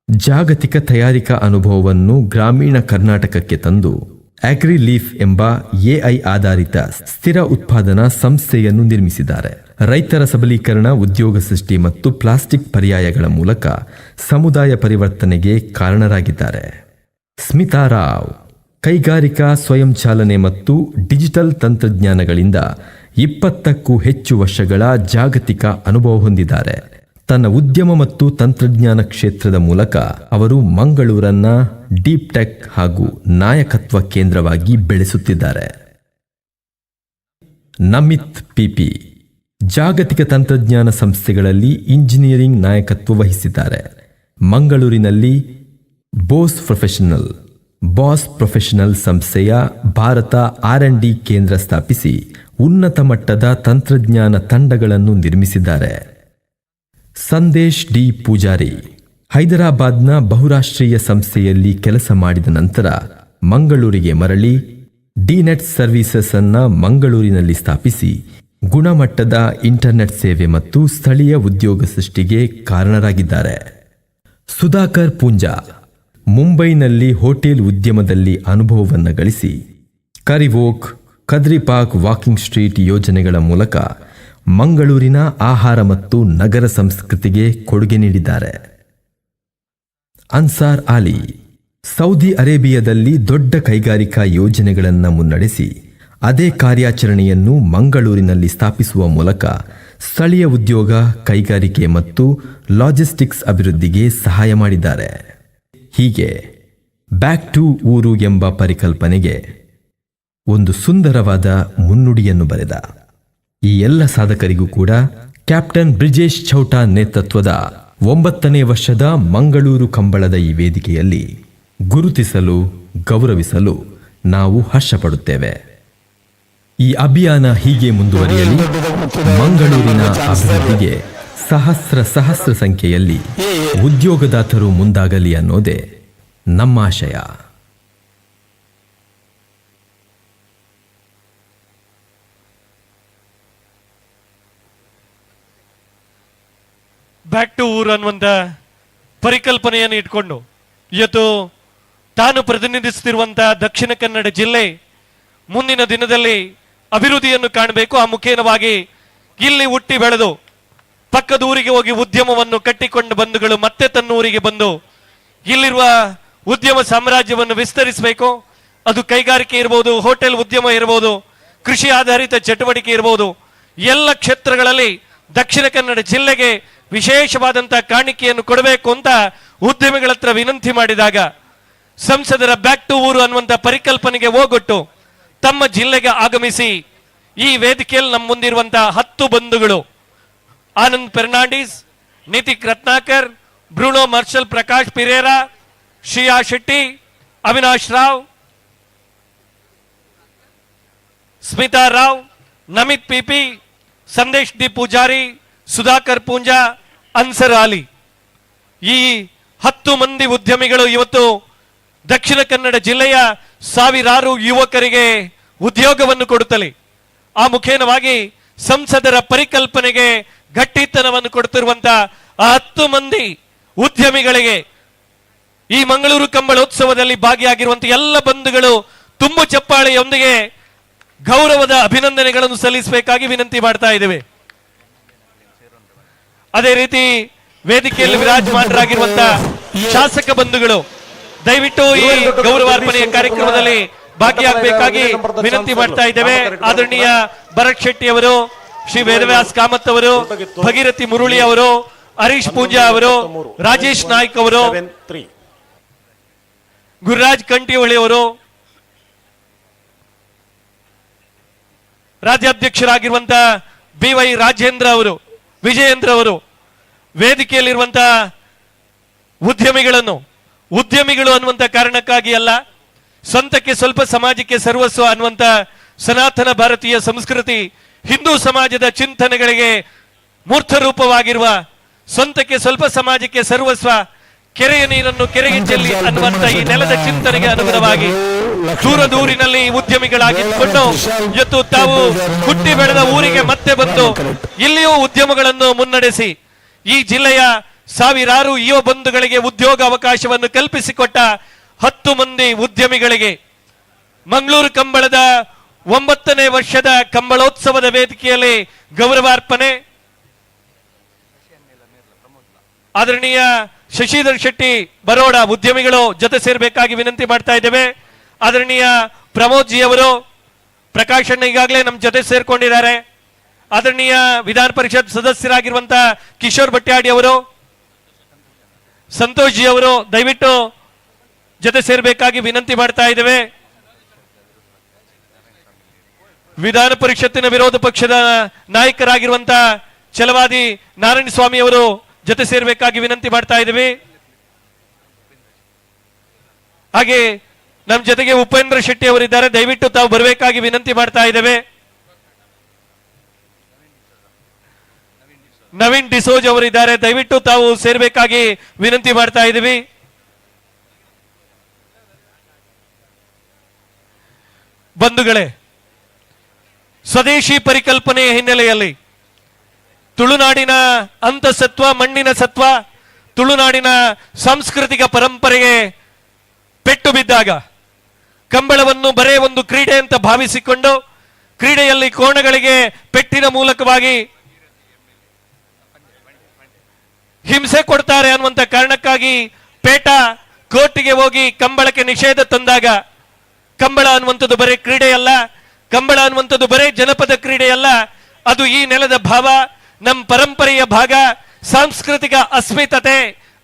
ಜಾಗತಿಕ ತಯಾರಿಕಾ ಅನುಭವವನ್ನು ಗ್ರಾಮೀಣ ಕರ್ನಾಟಕಕ್ಕೆ ತಂದು ಅಗ್ರಿ ಲೀಫ್ ಎಂಬ ಎಐ ಆಧಾರಿತ ಸ್ಥಿರ ಉತ್ಪಾದನಾ ಸಂಸ್ಥೆಯನ್ನು ನಿರ್ಮಿಸಿದ್ದಾರೆ. ರೈತರ ಸಬಲೀಕರಣ, ಉದ್ಯೋಗ ಸೃಷ್ಟಿ ಮತ್ತು ಪ್ಲಾಸ್ಟಿಕ್ ಪರ್ಯಾಯಗಳ ಮೂಲಕ ಸಮುದಾಯ ಪರಿವರ್ತನೆಗೆ ಕಾರಣರಾಗಿದ್ದಾರೆ. ಸ್ಮಿತಾ ರಾವ್ ಕೈಗಾರಿಕಾ ಸ್ವಯಂಚಾಲನೆ ಮತ್ತು ಡಿಜಿಟಲ್ ತಂತ್ರಜ್ಞಾನಗಳಿಂದ 20ಕ್ಕೂ ಹೆಚ್ಚು ವರ್ಷಗಳ ಜಾಗತಿಕ ಅನುಭವ ಹೊಂದಿದ್ದಾರೆ. ತನ್ನ ಉದ್ಯಮ ಮತ್ತು ತಂತ್ರಜ್ಞಾನ ಕ್ಷೇತ್ರದ ಮೂಲಕ ಅವರು ಮಂಗಳೂರನ್ನ ಡೀಪ್ ಟೆಕ್ ಹಾಗೂ ನಾಯಕತ್ವ ಕೇಂದ್ರವಾಗಿ ಬೆಳೆಸುತ್ತಿದ್ದಾರೆ. ನಮಿತ್ ಪಿಪಿ ಜಾಗತಿಕ ತಂತ್ರಜ್ಞಾನ ಸಂಸ್ಥೆಗಳಲ್ಲಿ ಇಂಜಿನಿಯರಿಂಗ್ ನಾಯಕತ್ವ ವಹಿಸಿದ್ದಾರೆ. ಮಂಗಳೂರಿನಲ್ಲಿ ಬೋಸ್ professional boss professional ಸಂಸ್ಥೆಯ ಭಾರತ R&D ಕೇಂದ್ರ ಸ್ಥಾಪಿಸಿ ಉನ್ನತ ಮಟ್ಟದ ತಂತ್ರಜ್ಞಾನ ತಂಡಗಳನ್ನು ನಿರ್ಮಿಸಿದ್ದಾರೆ. ಸಂದೇಶ್ ಡಿ ಪೂಜಾರಿ ಹೈದರಾಬಾದ್ನ ಬಹುರಾಷ್ಟ್ರೀಯ ಸಂಸ್ಥೆಯಲ್ಲಿ ಕೆಲಸ ಮಾಡಿದ ನಂತರ ಮಂಗಳೂರಿಗೆ ಮರಳಿ ಡಿನೆಟ್ ಸರ್ವೀಸಸ್ ಅನ್ನ ಮಂಗಳೂರಿನಲ್ಲಿ ಸ್ಥಾಪಿಸಿ ಗುಣಮಟ್ಟದ ಇಂಟರ್ನೆಟ್ ಸೇವೆ ಮತ್ತು ಸ್ಥಳೀಯ ಉದ್ಯೋಗ ಸೃಷ್ಟಿಗೆ ಕಾರಣರಾಗಿದ್ದಾರೆ. ಸುಧಾಕರ್ ಪೂಂಜಾ ಮುಂಬೈನಲ್ಲಿ ಹೋಟೆಲ್ ಉದ್ಯಮದಲ್ಲಿ ಅನುಭವವನ್ನು ಗಳಿಸಿ ಕರಿವೋಕ್, ಕದ್ರಿ park walking street ಯೋಜನೆಗಳ ಮೂಲಕ ಮಂಗಳೂರಿನ ಆಹಾರ ಮತ್ತು ನಗರ ಸಂಸ್ಕೃತಿಗೆ ಕೊಡುಗೆ ನೀಡಿದ್ದಾರೆ. ಅನ್ಸಾರ್ ಆಲಿ ಸೌದಿ ಅರೇಬಿಯಾದಲ್ಲಿ ದೊಡ್ಡ ಕೈಗಾರಿಕಾ ಯೋಜನೆಗಳನ್ನು ಮುನ್ನಡೆಸಿ ಅದೇ ಕಾರ್ಯಾಚರಣೆಯನ್ನು ಮಂಗಳೂರಿನಲ್ಲಿ ಸ್ಥಾಪಿಸುವ ಮೂಲಕ ಸ್ಥಳೀಯ ಉದ್ಯೋಗ, ಕೈಗಾರಿಕೆ ಮತ್ತು ಲಾಜಿಸ್ಟಿಕ್ಸ್ ಅಭಿವೃದ್ಧಿಗೆ ಸಹಾಯ ಮಾಡಿದ್ದಾರೆ. ಹೀಗೆ ಬ್ಯಾಕ್ ಟು ಊರು ಎಂಬ ಪರಿಕಲ್ಪನೆಗೆ ಒಂದು ಸುಂದರವಾದ ಮುನ್ನುಡಿಯನ್ನು ಬರೆದ ಈ ಎಲ್ಲ ಸಾಧಕರಿಗೂ ಕೂಡ ಕ್ಯಾಪ್ಟನ್ ಬ್ರಿಜೇಶ್ ಚೌಟಾ ನೇತೃತ್ವದ 9ನೇ ವರ್ಷದ ಮಂಗಳೂರು ಕಂಬಳದ ಈ ವೇದಿಕೆಯಲ್ಲಿ ಗುರುತಿಸಲು, ಗೌರವಿಸಲು ನಾವು ಹರ್ಷಪಡುತ್ತೇವೆ. ಈ ಅಭಿಯಾನ ಹೀಗೆ ಮುಂದುವರಿಯಲಿ. ಮಂಗಳೂರಿನ ಅಭಿವೃದ್ಧಿಗೆ ಸಹಸ್ರ ಸಹಸ್ರ ಸಂಖ್ಯೆಯಲ್ಲಿ ಉದ್ಯೋಗದಾತರು ಮುಂದಾಗಲಿ ಅನ್ನೋದೇ ನಮ್ಮ ಆಶಯ. ಬ್ಯಾಕ್ ಟು ಊರು ಅನ್ನುವಂಥ ಪರಿಕಲ್ಪನೆಯನ್ನು ಇಟ್ಕೊಂಡು ಇವತ್ತು ತಾನು ಪ್ರತಿನಿಧಿಸುತ್ತಿರುವಂತಹ ದಕ್ಷಿಣ ಕನ್ನಡ ಜಿಲ್ಲೆ ಮುಂದಿನ ದಿನದಲ್ಲಿ ಅಭಿವೃದ್ಧಿಯನ್ನು ಕಾಣಬೇಕು. ಆ ಮುಖೇನವಾಗಿ ಇಲ್ಲಿ ಹುಟ್ಟಿ ಬೆಳೆದು ಪಕ್ಕದ ಊರಿಗೆ ಹೋಗಿ ಉದ್ಯಮವನ್ನು ಕಟ್ಟಿಕೊಂಡ ಬಂಧುಗಳು ಮತ್ತೆ ತನ್ನ ಊರಿಗೆ ಬಂದು ಇಲ್ಲಿರುವ ಉದ್ಯಮ ಸಾಮ್ರಾಜ್ಯವನ್ನು ವಿಸ್ತರಿಸಬೇಕು. ಅದು ಕೈಗಾರಿಕೆ ಇರ್ಬೋದು, ಹೋಟೆಲ್ ಉದ್ಯಮ ಇರ್ಬೋದು, ಕೃಷಿ ಆಧಾರಿತ ಚಟುವಟಿಕೆ ಇರ್ಬೋದು, ಎಲ್ಲ ಕ್ಷೇತ್ರಗಳಲ್ಲಿ ದಕ್ಷಿಣ ಕನ್ನಡ ಜಿಲ್ಲೆಗೆ ವಿಶೇಷವಾದಂಥ ಕಾಣಿಕೆಯನ್ನು ಕೊಡಬೇಕು ಅಂತ ಉದ್ಯಮಿಗಳ ಹತ್ರ ವಿನಂತಿ ಮಾಡಿದಾಗ ಸಂಸದರ ಬ್ಯಾಕ್ ಟು ಊರು ಅನ್ನುವಂಥ ಪರಿಕಲ್ಪನೆಗೆ ಹೋಗೊಟ್ಟು ತಮ್ಮ ಜಿಲ್ಲೆಗೆ ಆಗಮಿಸಿ ಈ ವೇದಿಕೆಯಲ್ಲಿ ನಮ್ಮ ಮುಂದಿರುವಂತಹ 10 ಬಂಧುಗಳು Anand Fernandes, Nitik Ratnakar, Bruno Marcel, Prakash Pereira, Shriya Shetty, Avinash Rao, Smita Rao, Namit PP, Sandesh D Poojary, Sudhakar Poonja, Ansar Ali, ಈ 10 ಮಂದಿ ಉದ್ಯಮಿಗಳು ಇವತ್ತು ದಕ್ಷಿಣ ಕನ್ನಡ ಜಿಲ್ಲೆಯ ಸಾವಿರಾರು ಯುವಕರಿಗೆ ಉದ್ಯೋಗವನ್ನು ಕೊಡುತ್ತಲೇ ಆ ಮುಖೇನವಾಗಿ ಸಂಸದರ ಪರಿಕಲ್ಪನೆಗೆ ಗಟ್ಟಿತನವನ್ನು ಕೊಡುತ್ತಿರುವಂತಹ ಆ 10 ಮಂದಿ ಉದ್ಯಮಿಗಳಿಗೆ ಈ ಮಂಗಳೂರು ಕಂಬಳೋತ್ಸವದಲ್ಲಿ ಭಾಗಿಯಾಗಿರುವಂತಹ ಎಲ್ಲ ಬಂಧುಗಳು ತುಂಬು ಚಪ್ಪಾಳೆಯೊಂದಿಗೆ ಗೌರವದ ಅಭಿನಂದನೆಗಳನ್ನು ಸಲ್ಲಿಸಬೇಕಾಗಿ ವಿನಂತಿ ಮಾಡ್ತಾ ಇದ್ದೇವೆ. ಅದೇ ರೀತಿ ವೇದಿಕೆಯಲ್ಲಿ ವಿರಾಜಮಾನರಾಗಿರುವಂತಹ ಶಾಸಕ ಬಂಧುಗಳು ದಯವಿಟ್ಟು ಈ ಗೌರವಾರ್ಪಣೆಯ ಕಾರ್ಯಕ್ರಮದಲ್ಲಿ ಭಾಗಿಯಾಗಬೇಕಾಗಿ ವಿನಂತಿ ಮಾಡ್ತಾ ಇದ್ದೇವೆ. ಆದರಣೀಯ ಭರತ್ ಶೆಟ್ಟಿ ಅವರು, ಶ್ರೀ ವೇದವ್ಯಾಸ್ ಕಾಮತ್ ಅವರು, ಭಗೀರಥಿ ಮುರುಳಿ ಅವರು, ಹರೀಶ್ ಪೂಂಜಾ ಅವರು, ರಾಜೇಶ್ ನಾಯ್ಕ್ ಅವರು, ಗುರುರಾಜ್ ಕಂಟಿಹೊಳಿ ಅವರು, ರಾಜ್ಯಾಧ್ಯಕ್ಷರಾಗಿರುವಂತಹ ಬಿ ವೈ ರಾಜೇಂದ್ರ ಅವರು, ವಿಜಯೇಂದ್ರ ಅವರು, ವೇದಿಕೆಯಲ್ಲಿರುವಂತಹ ಉದ್ಯಮಿಗಳನ್ನು ಉದ್ಯಮಿಗಳು ಅನ್ನುವಂಥ ಕಾರಣಕ್ಕಾಗಿ ಅಲ್ಲ, ಸ್ವಂತಕ್ಕೆ ಸ್ವಲ್ಪ ಸಮಾಜಕ್ಕೆ ಸರ್ವಸ್ವ ಅನ್ನುವಂಥ ಸನಾತನ ಭಾರತೀಯ ಸಂಸ್ಕೃತಿ, ಹಿಂದೂ ಸಮಾಜದ ಚಿಂತನೆಗಳಿಗೆ ಮೂರ್ತ ರೂಪವಾಗಿರುವ ಸ್ವಂತಕ್ಕೆ ಸ್ವಲ್ಪ ಸಮಾಜಕ್ಕೆ ಸರ್ವಸ್ವ, ಕೆರೆಯ ನೀರನ್ನು ಕೆರೆಗೆ ಚೆಲ್ಲಿ ಅನ್ನುವಂಥ ಈ ನೆಲದ ಚಿಂತನೆಗೆ ಅನುಗುಣವಾಗಿ ದೂರ ದೂರಿನಲ್ಲಿ ಉದ್ಯಮಿಗಳಾಗಿದ್ದುಕೊಂಡು ಇವತ್ತು ತಾವು ಹುಟ್ಟಿ ಬೆಳೆದ ಊರಿಗೆ ಮತ್ತೆ ಬಂದು ಇಲ್ಲಿಯೂ ಉದ್ಯಮಗಳನ್ನು ಮುನ್ನಡೆಸಿ ಈ ಜಿಲ್ಲೆಯ ಸಾವಿರಾರು ಯುವ ಬಂಧುಗಳಿಗೆ ಉದ್ಯೋಗ ಅವಕಾಶವನ್ನು ಕಲ್ಪಿಸಿಕೊಟ್ಟ 10 ಮಂದಿ ಉದ್ಯಮಿಗಳಿಗೆ ಮಂಗಳೂರು ಕಂಬಳದ 9ನೇ ವರ್ಷದ ಕಂಬಳೋತ್ಸವದ ವೇದಿಕೆಯಲ್ಲಿ ಗೌರವಾರ್ಪಣೆ. ಆದರಣೀಯ ಶಶಿಧರ್ ಶೆಟ್ಟಿ ಬರೋಡ ಉದ್ಯಮಿಗಳು ಜೊತೆ ಸೇರಬೇಕಾಗಿ ವಿನಂತಿ ಮಾಡ್ತಾ ಇದ್ದೇವೆ. ಆದರಣೀಯ ಪ್ರಮೋದ್ ಜಿ ಅವರು, ಪ್ರಕಾಶ್ ಅಣ್ಣ ಈಗಾಗಲೇ ನಮ್ಮ ಜೊತೆ ಸೇರ್ಕೊಂಡಿದ್ದಾರೆ. ಆದರಣೀಯ ವಿಧಾನ ಪರಿಷತ್ ಸದಸ್ಯರಾಗಿರುವಂತಹ ಕಿಶೋರ್ ಬಟ್ಯಾಡಿ ಅವರು, ಸಂತೋಷ್ ಜಿ ಅವರು ದಯವಿಟ್ಟು ಜೊತೆ ಸೇರಬೇಕಾಗಿ ವಿನಂತಿ ಮಾಡ್ತಾ ಇದ್ದೇವೆ. ವಿಧಾನ ಪರಿಷತ್ತಿನ ವಿರೋಧ ಪಕ್ಷದ ನಾಯಕರಾಗಿರುವಂತಹ ಛಲವಾದಿ ನಾರಾಯಣ ಸ್ವಾಮಿ ಅವರು ಜೊತೆ ಸೇರಬೇಕಾಗಿ ವಿನಂತಿ ಮಾಡ್ತಾ ಇದ್ದೀವಿ. ಹಾಗೆ ನಮ್ಮ ಜೊತೆಗೆ ಉಪೇಂದ್ರ ಶೆಟ್ಟಿ ಅವರಿದ್ದಾರೆ, ದಯವಿಟ್ಟು ತಾವು ಬರಬೇಕಾಗಿ ವಿನಂತಿ ಮಾಡ್ತಾ ಇದ್ದೇವೆ. ನವೀನ್ ಡಿಸೋಜ್ ಅವರಿದ್ದಾರೆ, ದಯವಿಟ್ಟು ತಾವು ಸೇರಬೇಕಾಗಿ ವಿನಂತಿ ಮಾಡ್ತಾ ಇದ್ದೀವಿ. ಬಂಧುಗಳೇ, ಸ್ವದೇಶಿ ಪರಿಕಲ್ಪನೆಯ ಹಿನ್ನೆಲೆಯಲ್ಲಿ ತುಳುನಾಡಿನ ಅಂತಸತ್ವ, ಮಣ್ಣಿನ ಸತ್ವ, ತುಳುನಾಡಿನ ಸಾಂಸ್ಕೃತಿಕ ಪರಂಪರೆಗೆ ಪೆಟ್ಟು ಬಿದ್ದಾಗ ಕಂಬಳವನ್ನು ಬರೇ ಒಂದು ಕ್ರೀಡೆ ಅಂತ ಭಾವಿಸಿಕೊಂಡು ಕ್ರೀಡೆಯಲ್ಲಿ ಕೋಣಗಳಿಗೆ ಪೆಟ್ಟಿನ ಮೂಲಕವಾಗಿ ಹಿಂಸೆ ಕೊಡ್ತಾರೆ ಅನ್ನುವಂಥ ಕಾರಣಕ್ಕಾಗಿ ಪೇಟ ಕೋರ್ಟಿಗೆ ಹೋಗಿ ಕಂಬಳಕ್ಕೆ ನಿಷೇಧ ತಂದಾಗ ಕಂಬಳ ಅನ್ನುವಂಥದ್ದು ಬರೇ ಕ್ರೀಡೆಯಲ್ಲ, ಕಂಬಳ ಅನ್ನುವಂಥದ್ದು ಬರೇ ಜನಪದ ಕ್ರೀಡೆಯಲ್ಲ, ಅದು ಈ ನೆಲದ ಭಾವ, ನಮ್ಮ ಪರಂಪರೆಯ ಭಾಗ, ಸಾಂಸ್ಕೃತಿಕ ಅಸ್ಮಿತತೆ,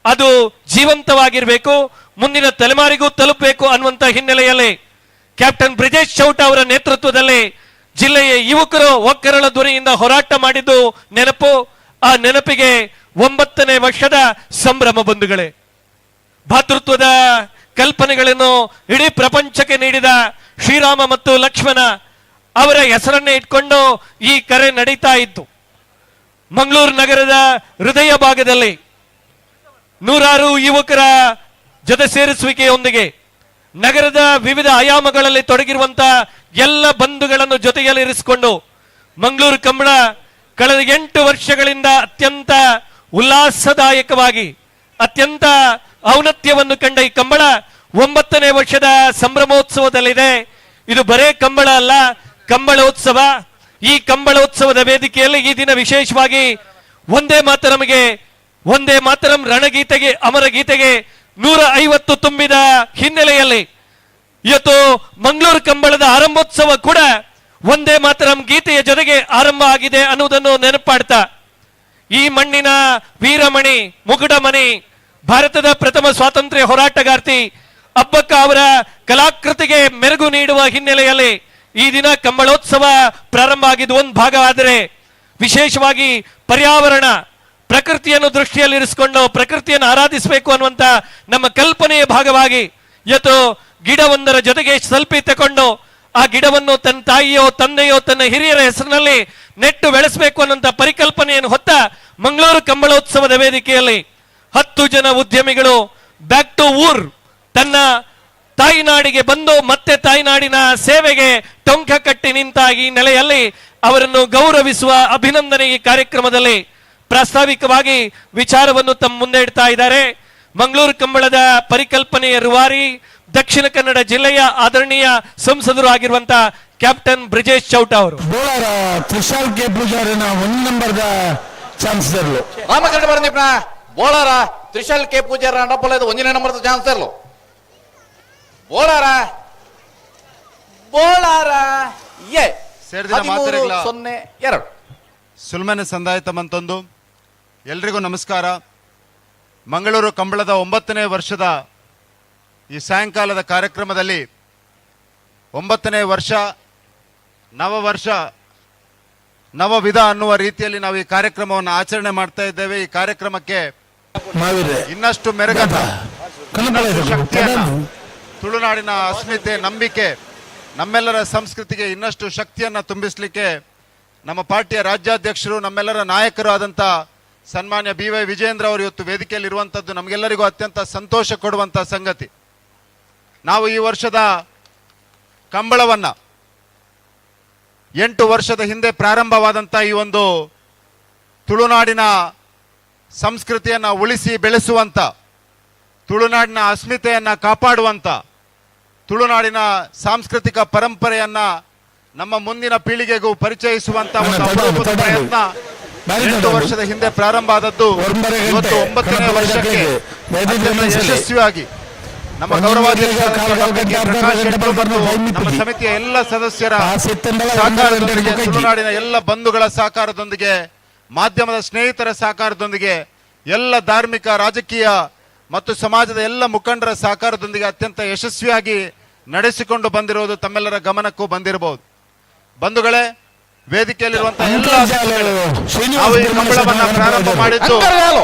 ಅದು ಜೀವಂತವಾಗಿರಬೇಕು, ಮುಂದಿನ ತಲೆಮಾರಿಗೂ ತಲುಪಬೇಕು ಅನ್ನುವಂಥ ಹಿನ್ನೆಲೆಯಲ್ಲಿ ಕ್ಯಾಪ್ಟನ್ ಬ್ರಿಜೇಶ್ ಚೌಟ ಅವರ ನೇತೃತ್ವದಲ್ಲಿ ಜಿಲ್ಲೆಯ ಯುವಕರು ಒಕ್ಕರಳ ಧ್ವನಿಯಿಂದ ಹೋರಾಟ ಮಾಡಿದ್ದು ನೆನಪು. ಆ ನೆನಪಿಗೆ 9ನೇ ವರ್ಷದ ಸಂಭ್ರಮ ಬಂಧುಗಳೇ. ಭಾತೃತ್ವದ ಕಲ್ಪನೆಗಳನ್ನು ಇಡೀ ಪ್ರಪಂಚಕ್ಕೆ ನೀಡಿದ ಶ್ರೀರಾಮ ಮತ್ತು ಲಕ್ಷ್ಮಣ ಅವರ ಹೆಸರನ್ನೇ ಇಟ್ಕೊಂಡು ಈ ಕರೆ ನಡೀತಾ ಇತ್ತು. ಮಂಗಳೂರು ನಗರದ ಹೃದಯ ಭಾಗದಲ್ಲಿ ನೂರಾರು ಯುವಕರ ಜೊತೆ ಸೇರಿಸುವಿಕೆಯೊಂದಿಗೆ ನಗರದ ವಿವಿಧ ಆಯಾಮಗಳಲ್ಲಿ ತೊಡಗಿರುವಂತಹ ಎಲ್ಲ ಬಂಧುಗಳನ್ನು ಜೊತೆಯಲ್ಲಿರಿಸಿಕೊಂಡು ಮಂಗಳೂರು ಕಂಬಳ ಕಳೆದ 8 ವರ್ಷಗಳಿಂದ ಅತ್ಯಂತ ಉಲ್ಲಾಸದಾಯಕವಾಗಿ ಅತ್ಯಂತ ಔನ್ನತ್ಯವನ್ನು ಕಂಡ ಈ ಕಂಬಳ 9ನೇ ವರ್ಷದ ಸಂಭ್ರಮೋತ್ಸವದಲ್ಲಿದೆ. ಇದು ಬರೇ ಕಂಬಳ ಅಲ್ಲ, ಕಂಬಳೋತ್ಸವ. ಈ ಕಂಬಳೋತ್ಸವದ ವೇದಿಕೆಯಲ್ಲಿ ಈ ದಿನ ವಿಶೇಷವಾಗಿ ಒಂದೇ ಮಾತರಮಿಗೆ, ಒಂದೇ ಮಾತರಂ ರಣಗೀತೆಗೆ, ಅಮರ ಗೀತೆಗೆ 150 ತುಂಬಿದ ಹಿನ್ನೆಲೆಯಲ್ಲಿ ಇವತ್ತು ಮಂಗಳೂರು ಕಂಬಳದ ಆರಂಭೋತ್ಸವ ಕೂಡ ಒಂದೇ ಮಾತರಂ ಗೀತೆಯ ಜೊತೆಗೆ ಆರಂಭ ಆಗಿದೆ ಅನ್ನುವುದನ್ನು ನೆನಪಾಡ್ತಾ, ಈ ಮಣ್ಣಿನ ವೀರಮಣಿ ಮುಗುಡಮಣಿ ಭಾರತದ ಪ್ರಥಮ ಸ್ವಾತಂತ್ರ್ಯ ಹೋರಾಟಗಾರ್ತಿ ಅಬ್ಬಕ್ಕ ಅವರ ಕಲಾಕೃತಿಗೆ ಮೆರುಗು ನೀಡುವ ಹಿನ್ನೆಲೆಯಲ್ಲಿ ಈ ದಿನ ಕಂಬಳೋತ್ಸವ ಪ್ರಾರಂಭ ಆಗಿದ್ದು ಒಂದು ಭಾಗ. ಆದರೆ ವಿಶೇಷವಾಗಿ ಪರ್ಯಾವರಣ ಪ್ರಕೃತಿಯನ್ನು ದೃಷ್ಟಿಯಲ್ಲಿರಿಸಿಕೊಂಡು ಪ್ರಕೃತಿಯನ್ನು ಆರಾಧಿಸಬೇಕು ಅನ್ನುವಂತ ನಮ್ಮ ಕಲ್ಪನೆಯ ಭಾಗವಾಗಿ ಇವತ್ತು ಗಿಡವೊಂದರ ಜೊತೆಗೆ ಸೆಲ್ಫಿ ತಕೊಂಡು ಆ ಗಿಡವನ್ನು ತನ್ನ ತಾಯಿಯೋ ತಂದೆಯೋ ತನ್ನ ಹಿರಿಯರ ಹೆಸರಿನಲ್ಲಿ ನೆಟ್ಟು ಬೆಳೆಸಬೇಕು ಅನ್ನುವಂಥ ಪರಿಕಲ್ಪನೆಯನ್ನು ಹೊತ್ತ ಮಂಗಳೂರು ಕಂಬಳೋತ್ಸವದ ವೇದಿಕೆಯಲ್ಲಿ 10 ಜನ ಉದ್ಯಮಿಗಳು ಬ್ಯಾಕ್ ಟು ಊರ್, ತನ್ನ ತಾಯಿನಾಡಿಗೆ ಬಂದು ಮತ್ತೆ ತಾಯಿನಾಡಿನ ಸೇವೆಗೆ ಟೊಂಕ ಕಟ್ಟಿ ನಿಂತ ಈ ನೆಲೆಯಲ್ಲಿ ಅವರನ್ನು ಗೌರವಿಸುವ ಅಭಿನಂದನೆ ಈ ಕಾರ್ಯಕ್ರಮದಲ್ಲಿ ಪ್ರಾಸ್ತಾವಿಕವಾಗಿ ವಿಚಾರವನ್ನು ತಮ್ಮ ಮುಂದೆ ಇಡ್ತಾ ಇದ್ದಾರೆ. ಮಂಗಳೂರು ಕಂಬಳದ ಪರಿಕಲ್ಪನೆಯ ರೂವಾರಿ, ದಕ್ಷಿಣ ಕನ್ನಡ ಜಿಲ್ಲೆಯ ಆದರಣೀಯ ಸಂಸದರು ಆಗಿರುವಂತಹ ಕ್ಯಾಪ್ಟನ್ ಬ್ರಿಜೇಶ್ ಚೌಟ ಅವರು. ಬೋಳಾರ ತ್ರಿಶಾಲ್ ಕೆ ಪೂಜಾರಿನ 1 ನಂಬರ್ದ ಚಾನ್ಸರ್ಲು. ರಾಮಕೃಷ್ಣ ಬರಂದೀಪ್ನ ಬೋಳಾರ ತ್ರಿಶಾಲ್ ಕೆ ಪೂಜಾರ ಡಬ್ಬಲ್ 1ನೇ ನಂಬರ್ದ ಚಾನ್ಸರ್ಲು. ಬೋಳಾರ ಬೋಳಾರ ಎ 13-02. ಸುಲ್ಮನೆ ಸಂದಾಯ ತಮ್ಮಂತೊಂದು ಎಲ್ರಿಗೂ ನಮಸ್ಕಾರ. ಮಂಗಳೂರು ಕಂಬಳದ 9ನೇ ವರ್ಷದ ಈ ಸಾಯಂಕಾಲದ ಕಾರ್ಯಕ್ರಮದಲ್ಲಿ 9ನೇ ವರ್ಷ, ನವವರ್ಷ, ನವವಿಧ ಅನ್ನುವ ರೀತಿಯಲ್ಲಿ ನಾವು ಈ ಕಾರ್ಯಕ್ರಮವನ್ನು ಆಚರಣೆ ಮಾಡ್ತಾ ಇದ್ದೇವೆ. ಈ ಕಾರ್ಯಕ್ರಮಕ್ಕೆ ಇನ್ನಷ್ಟು ಮೆರುಗನ್ನ, ಶಕ್ತಿಯನ್ನ, ತುಳುನಾಡಿನ ಅಸ್ಮಿತೆ, ನಂಬಿಕೆ, ನಮ್ಮೆಲ್ಲರ ಸಂಸ್ಕೃತಿಗೆ ಇನ್ನಷ್ಟು ಶಕ್ತಿಯನ್ನು ತುಂಬಿಸಲಿಕ್ಕೆ ನಮ್ಮ ಪಾರ್ಟಿಯ ರಾಜ್ಯಾಧ್ಯಕ್ಷರು, ನಮ್ಮೆಲ್ಲರ ನಾಯಕರು ಆದಂಥ ಸನ್ಮಾನ್ಯ ಬಿ ವೈ ವಿಜಯೇಂದ್ರ ಅವರು ಇವತ್ತು ವೇದಿಕೆಯಲ್ಲಿ ಇರುವಂಥದ್ದು ನಮಗೆಲ್ಲರಿಗೂ ಅತ್ಯಂತ ಸಂತೋಷ ಕೊಡುವಂಥ ಸಂಗತಿ. ನಾವು ಈ ವರ್ಷದ ಕಂಬಳವನ್ನು 8 ವರ್ಷದ ಹಿಂದೆ ಪ್ರಾರಂಭವಾದಂಥ ಈ ಒಂದು ತುಳುನಾಡಿನ ಸಂಸ್ಕೃತಿಯನ್ನು ಉಳಿಸಿ ಬೆಳೆಸುವಂಥ, ತುಳುನಾಡಿನ ಅಸ್ಮಿತೆಯನ್ನು ಕಾಪಾಡುವಂಥ, ತುಳುನಾಡಿನ ಸಾಂಸ್ಕೃತಿಕ ಪರಂಪರೆಯನ್ನು ನಮ್ಮ ಮುಂದಿನ ಪೀಳಿಗೆಗೂ ಪರಿಚಯಿಸುವಂಥ ಒಂದು ಅಪರೂಪದ ಪ್ರಯತ್ನ 8 ವರ್ಷದ ಹಿಂದೆ ಪ್ರಾರಂಭ ಆದದ್ದು ಇವತ್ತು 9ನೇ ವರ್ಷಕ್ಕೆ ಅತ್ಯಂತ ಯಶಸ್ವಿಯಾಗಿ ನಮ್ಮ ಗೌರವಾಧ್ಯಕ್ಷ ಪ್ರಕಾಶ್ ಶೆಟ್ಟರ್ ಮತ್ತು ನಮ್ಮ ಸಮಿತಿಯ ಎಲ್ಲ ಸದಸ್ಯರ ಸಹಕಾರದೊಂದಿಗೆ, ತುಳುನಾಡಿನ ಎಲ್ಲ ಬಂಧುಗಳ ಸಹಕಾರದೊಂದಿಗೆ, ಮಾಧ್ಯಮದ ಸ್ನೇಹಿತರ ಸಹಕಾರದೊಂದಿಗೆ, ಎಲ್ಲ ಧಾರ್ಮಿಕ, ರಾಜಕೀಯ ಮತ್ತು ಸಮಾಜದ ಎಲ್ಲ ಮುಖಂಡರ ಸಹಕಾರದೊಂದಿಗೆ ಅತ್ಯಂತ ಯಶಸ್ವಿಯಾಗಿ ನಡೆಸಿಕೊಂಡು ಬಂದಿರುವುದು ತಮ್ಮೆಲ್ಲರ ಗಮನಕ್ಕೂ ಬಂದಿರಬಹುದು. ಬಂಧುಗಳೇ, ವೇದಿಕೆಯಲ್ಲಿರುವಂತಹ ಎಲ್ಲ ನಾವು ಈ ಕಂಬಳವನ್ನ ಪ್ರಾರಂಭ ಮಾಡಿದ್ದು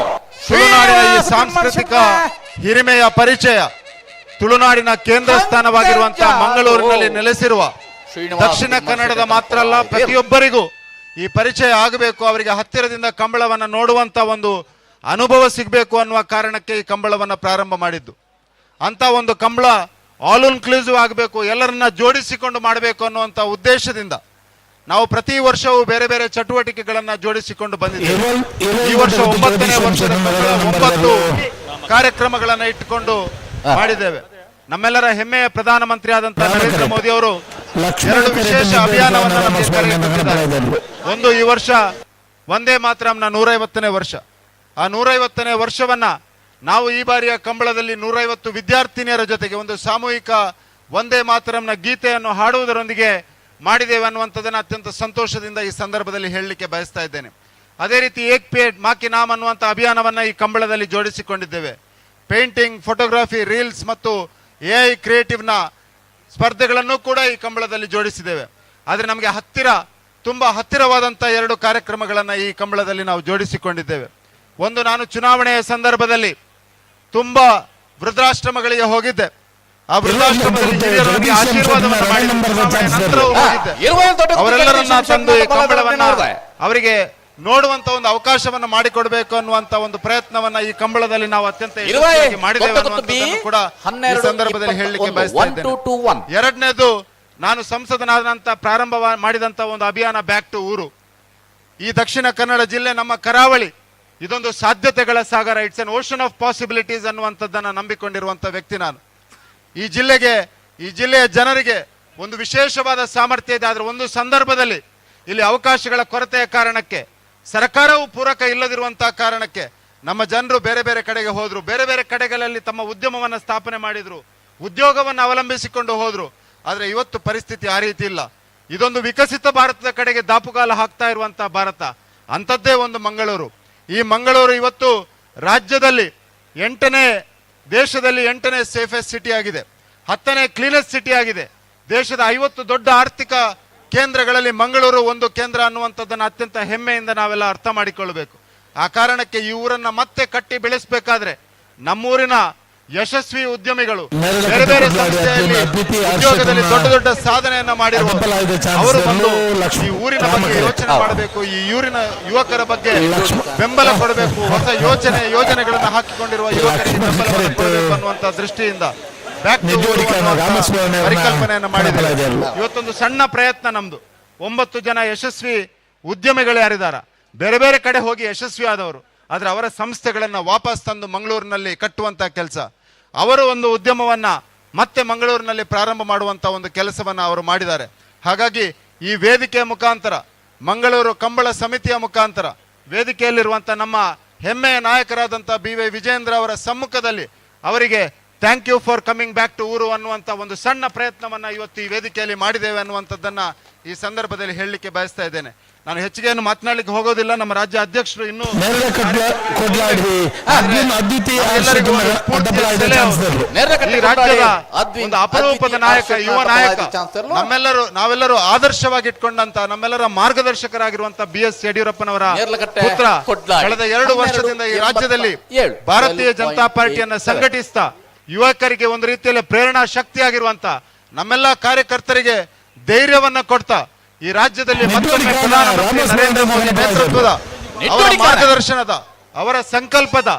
ತುಳುನಾಡಿನ ಈ ಸಾಂಸ್ಕೃತಿಕ ಹಿರಿಮೆಯ ಪರಿಚಯ, ತುಳುನಾಡಿನ ಕೇಂದ್ರ ಸ್ಥಾನವಾಗಿರುವಂತಹ ಮಂಗಳೂರಿನಲ್ಲಿ ನೆಲೆಸಿರುವ ದಕ್ಷಿಣ ಕನ್ನಡದ ಮಾತ್ರ ಅಲ್ಲ, ಪ್ರತಿಯೊಬ್ಬರಿಗೂ ಈ ಪರಿಚಯ ಆಗಬೇಕು, ಅವರಿಗೆ ಹತ್ತಿರದಿಂದ ಕಂಬಳವನ್ನು ನೋಡುವಂತ ಒಂದು ಅನುಭವ ಸಿಗಬೇಕು ಅನ್ನುವ ಕಾರಣಕ್ಕೆ ಈ ಕಂಬಳವನ್ನು ಪ್ರಾರಂಭ ಮಾಡಿದ್ದು. ಅಂತ ಒಂದು ಕಂಬಳ ಆಲ್ ಇನ್ಕ್ಲೂಸಿವ್ ಆಗಬೇಕು, ಎಲ್ಲರನ್ನ ಜೋಡಿಸಿಕೊಂಡು ಮಾಡಬೇಕು ಅನ್ನುವಂಥ ಉದ್ದೇಶದಿಂದ ನಾವು ಪ್ರತಿ ವರ್ಷವೂ ಬೇರೆ ಬೇರೆ ಚಟುವಟಿಕೆಗಳನ್ನು ಜೋಡಿಸಿಕೊಂಡು ಬಂದಿದ್ದೇವೆ. ಈ ವರ್ಷ 9ನೇ ವರ್ಷದ 9 ಕಾರ್ಯಕ್ರಮಗಳನ್ನು ಇಟ್ಟುಕೊಂಡು ಮಾಡಿದ್ದೇವೆ. ನಮ್ಮೆಲ್ಲರ ಹೆಮ್ಮೆಯ ಪ್ರಧಾನಮಂತ್ರಿ ಆದಂತಹ ನರೇಂದ್ರ ಮೋದಿ ಅವರು 2 ವಿಶೇಷ ಅಭಿಯಾನವನ್ನು ನಮಗೆ ಕರೆಯಿದ್ದಾರೆ. ಒಂದು, ಈ ವರ್ಷ ಒಂದೇ ಮಾತರಂನ 150ನೇ ವರ್ಷ. ಆ 150ನೇ ವರ್ಷವನ್ನ ನಾವು ಈ ಬಾರಿಯ ಕಂಬಳದಲ್ಲಿ 150 ವಿದ್ಯಾರ್ಥಿನಿಯರ ಜೊತೆಗೆ ಒಂದು ಸಾಮೂಹಿಕ ಒಂದೇ ಮಾತರಂನ ಗೀತೆಯನ್ನು ಹಾಡುವುದರೊಂದಿಗೆ ಮಾಡಿದ್ದೇವೆ ಅನ್ನುವಂಥದ್ದನ್ನು ಅತ್ಯಂತ ಸಂತೋಷದಿಂದ ಈ ಸಂದರ್ಭದಲ್ಲಿ ಹೇಳಲಿಕ್ಕೆ ಬಯಸ್ತಾ ಇದ್ದೇನೆ. ಅದೇ ರೀತಿ ಏಕ್ ಪೇಡ್ ಮಾಕಿ ನಾಮ್ ಅನ್ನುವಂಥ ಅಭಿಯಾನವನ್ನು ಈ ಕಂಬಳದಲ್ಲಿ ಜೋಡಿಸಿಕೊಂಡಿದ್ದೇವೆ. Painting, photography, reels ಮತ್ತು ಎಐ ಕ್ರಿಯೇಟಿವ್ನ ಸ್ಪರ್ಧೆಗಳನ್ನು ಕೂಡ ಈ ಕಂಬಳದಲ್ಲಿ ಜೋಡಿಸಿದ್ದೇವೆ. ಆದರೆ ನಮಗೆ ಹತ್ತಿರ, ತುಂಬ ಹತ್ತಿರವಾದಂಥ 2 ಕಾರ್ಯಕ್ರಮಗಳನ್ನು ಈ ಕಂಬಳದಲ್ಲಿ ನಾವು ಜೋಡಿಸಿಕೊಂಡಿದ್ದೇವೆ. ಒಂದು, ನಾನು ಚುನಾವಣೆಯ ಸಂದರ್ಭದಲ್ಲಿ ತುಂಬ ವೃದ್ಧಾಶ್ರಮಗಳಿಗೆ ಹೋಗಿದ್ದೆ. ಆ ವೃದ್ಧಾಶ್ರಮದಲ್ಲಿ ಹಿರಿಯರೊಂದಿಗೆ ಆಶೀರ್ವಾದವನ್ನು ಮಾಡಿ ನಂತರವೂ ಹೋಗಿದ್ದೆ. ಅವರೆಲ್ಲರನ್ನ ತಂದು ಈ ಕಂಬಳವನ್ನ ಅವರಿಗೆ ನೋಡುವಂತ ಒಂದು ಅವಕಾಶವನ್ನು ಮಾಡಿಕೊಡ್ಬೇಕು ಅನ್ನುವಂತ ಒಂದು ಪ್ರಯತ್ನವನ್ನ ಈ ಕಂಬಳದಲ್ಲಿ ನಾವು ಅತ್ಯಂತ ಯಶಸ್ವಿಯಾಗಿ ಮಾಡಿದ್ದೇವೆ ಅನ್ನುವಂಥದ್ದನ್ನು ಕೂಡ ಈ ಸಂದರ್ಭದಲ್ಲಿ ಹೇಳಲಿಕ್ಕೆ ಬಯಸ್ತಾ ಇದ್ದೇನೆ. ಎರಡನೇದು, ನಾನು ಸಂಸದನಾದ ನಂತರ ಪ್ರಾರಂಭ ಮಾಡಿದಂತ ಒಂದು ಅಭಿಯಾನ ಬ್ಯಾಕ್ ಟು ಊರು. ಈ ದಕ್ಷಿಣ ಕನ್ನಡ ಜಿಲ್ಲೆ ನಮ್ಮ ಕರಾವಳಿ, ಇದೊಂದು ಸಾಧ್ಯತೆಗಳ ಸಾಗರ, it's an ocean of possibilities ಅನ್ನುವಂಥದ್ದನ್ನು ನಂಬಿಕೊಂಡಿರುವಂಥ ವ್ಯಕ್ತಿ ನಾನು. ಈ ಜಿಲ್ಲೆಗೆ, ಈ ಜಿಲ್ಲೆಯ ಜನರಿಗೆ ಒಂದು ವಿಶೇಷವಾದ ಸಾಮರ್ಥ್ಯ ಇದೆ. ಆದರೆ ಒಂದು ಸಂದರ್ಭದಲ್ಲಿ ಇಲ್ಲಿ ಅವಕಾಶಗಳ ಕೊರತೆಯ ಕಾರಣಕ್ಕೆ, ಸರ್ಕಾರವು ಪೂರಕ ಇಲ್ಲದಿರುವಂತಹ ಕಾರಣಕ್ಕೆ ನಮ್ಮ ಜನರು ಬೇರೆ ಬೇರೆ ಕಡೆಗೆ ಹೋದರು, ಬೇರೆ ಬೇರೆ ಕಡೆಗಳಲ್ಲಿ ತಮ್ಮ ಉದ್ಯಮವನ್ನು ಸ್ಥಾಪನೆ ಮಾಡಿದರು, ಉದ್ಯೋಗವನ್ನು ಅವಲಂಬಿಸಿಕೊಂಡು ಹೋದರು. ಆದರೆ ಇವತ್ತು ಪರಿಸ್ಥಿತಿ ಆ ರೀತಿ ಇಲ್ಲ. ಇದೊಂದು ವಿಕಸಿತ ಭಾರತದ ಕಡೆಗೆ ದಾಪುಗಾಲ ಹಾಕ್ತಾ ಇರುವಂಥ ಭಾರತ, ಅಂಥದ್ದೇ ಒಂದು ಮಂಗಳೂರು. ಈ ಮಂಗಳೂರು ಇವತ್ತು ರಾಜ್ಯದಲ್ಲಿ 8ನೇ, ದೇಶದಲ್ಲಿ 8ನೇ ಸೇಫೆಸ್ಟ್ ಸಿಟಿ ಆಗಿದೆ, 10ನೇ ಕ್ಲೀನೆಸ್ಟ್ ಸಿಟಿ ಆಗಿದೆ. ದೇಶದ 50 ದೊಡ್ಡ ಆರ್ಥಿಕ ಕೇಂದ್ರಗಳಲ್ಲಿ ಮಂಗಳೂರು ಒಂದು ಕೇಂದ್ರ ಅನ್ನುವಂಥದ್ದನ್ನು ಅತ್ಯಂತ ಹೆಮ್ಮೆಯಿಂದ ನಾವೆಲ್ಲ ಅರ್ಥ ಮಾಡಿಕೊಳ್ಳಬೇಕು. ಆ ಕಾರಣಕ್ಕೆ ಈ ಊರನ್ನು ಮತ್ತೆ ಕಟ್ಟಿ ಬೆಳೆಸಬೇಕಾದ್ರೆ ನಮ್ಮೂರಿನ ಯಶಸ್ವಿ ಉದ್ಯಮಿಗಳು ಬೇರೆ ಬೇರೆ ಸಂಸ್ಥೆಯಲ್ಲಿ ಉದ್ಯೋಗದಲ್ಲಿ ದೊಡ್ಡ ದೊಡ್ಡ ಸಾಧನೆಯನ್ನ ಮಾಡಿರುವ ಅವರು ಬಂದು ಈ ಊರಿನ ಬಗ್ಗೆ ಯೋಚನೆ ಮಾಡಬೇಕು, ಈ ಊರಿನ ಯುವಕರ ಬಗ್ಗೆ ಬೆಂಬಲ ಕೊಡಬೇಕು, ಹೊಸ ಯೋಜನೆಗಳನ್ನು ಹಾಕಿಕೊಂಡಿರುವ ಯುವಕರಿಗೆ ಬೆಂಬಲವನ್ನು ಕೊಡಬೇಕು ಅನ್ನುವಂತ ದೃಷ್ಟಿಯಿಂದ ಬ್ಯಾಕ್ ಟು ಪರಿಕಲ್ಪನೆಯನ್ನು ಮಾಡಿದ್ದಾರೆ. ಇವತ್ತೊಂದು ಸಣ್ಣ ಪ್ರಯತ್ನ ನಮ್ದು. 9 ಜನ ಯಶಸ್ವಿ ಉದ್ಯಮಿಗಳು ಯಾರಿದ್ದಾರೆ, ಬೇರೆ ಬೇರೆ ಕಡೆ ಹೋಗಿ ಯಶಸ್ವಿ ಆದವರು, ಆದರೆ ಅವರ ಸಂಸ್ಥೆಗಳನ್ನು ವಾಪಸ್ ತಂದು ಮಂಗಳೂರಿನಲ್ಲಿ ಕಟ್ಟುವಂಥ ಕೆಲಸ, ಅವರು ಒಂದು ಉದ್ಯಮವನ್ನು ಮತ್ತೆ ಮಂಗಳೂರಿನಲ್ಲಿ ಪ್ರಾರಂಭ ಮಾಡುವಂಥ ಒಂದು ಕೆಲಸವನ್ನು ಅವರು ಮಾಡಿದ್ದಾರೆ. ಹಾಗಾಗಿ ಈ ವೇದಿಕೆಯ ಮುಖಾಂತರ, ಮಂಗಳೂರು ಕಂಬಳ ಸಮಿತಿಯ ಮುಖಾಂತರ, ವೇದಿಕೆಯಲ್ಲಿರುವಂಥ ನಮ್ಮ ಹೆಮ್ಮೆಯ ನಾಯಕರಾದಂಥ ಬಿ ವೈ ವಿಜಯೇಂದ್ರ ಅವರ ಸಮ್ಮುಖದಲ್ಲಿ ಅವರಿಗೆ thank you for coming back to ಊರು ಅನ್ನುವಂಥ ಒಂದು ಸಣ್ಣ ಪ್ರಯತ್ನವನ್ನು ಇವತ್ತು ಈ ವೇದಿಕೆಯಲ್ಲಿ ಮಾಡಿದ್ದೇವೆ ಅನ್ನುವಂಥದ್ದನ್ನು ಈ ಸಂದರ್ಭದಲ್ಲಿ ಹೇಳಲಿಕ್ಕೆ ಬಯಸ್ತಾ ಇದ್ದೇನೆ. ನಾನು ಹೆಚ್ಚಿಗೆ ಏನು ಮಾತನಾಡಲಿಕ್ಕೆ ಹೋಗೋದಿಲ್ಲ. ನಮ್ಮ ರಾಜ್ಯ ಅಧ್ಯಕ್ಷರು ಇನ್ನೂ ಈ ರಾಜ್ಯದ ಒಂದು ಅಪರೂಪದ ನಾಯಕ, ಯುವ ನಾಯಕ, ನಾವೆಲ್ಲರೂ ಆದರ್ಶವಾಗಿ ಇಟ್ಕೊಂಡಂತ ನಮ್ಮೆಲ್ಲರ ಮಾರ್ಗದರ್ಶಕರಾಗಿರುವಂತಹ ಬಿ ಎಸ್ ಯಡಿಯೂರಪ್ಪನವರ ಪುತ್ರ ಕಳೆದ 2 ವರ್ಷದಿಂದ ಈ ರಾಜ್ಯದಲ್ಲಿ ಭಾರತೀಯ ಜನತಾ ಪಾರ್ಟಿಯನ್ನ ಸಂಘಟಿಸ್ತಾ ಯುವಕರಿಗೆ ಒಂದು ರೀತಿಯಲ್ಲಿ ಪ್ರೇರಣಾ ಶಕ್ತಿಯಾಗಿರುವಂತ ನಮ್ಮೆಲ್ಲ ಕಾರ್ಯಕರ್ತರಿಗೆ ಧೈರ್ಯವನ್ನ ಕೊಡ್ತಾ ಈ ರಾಜ್ಯದಲ್ಲಿ ಮತ್ತೊಮ್ಮೆ ಪ್ರಧಾನಮಂತ್ರಿ ನರೇಂದ್ರ ಮೋದಿ ನೇತೃತ್ವದ ಅವರ ಮಾರ್ಗದರ್ಶನದ ಅವರ ಸಂಕಲ್ಪದ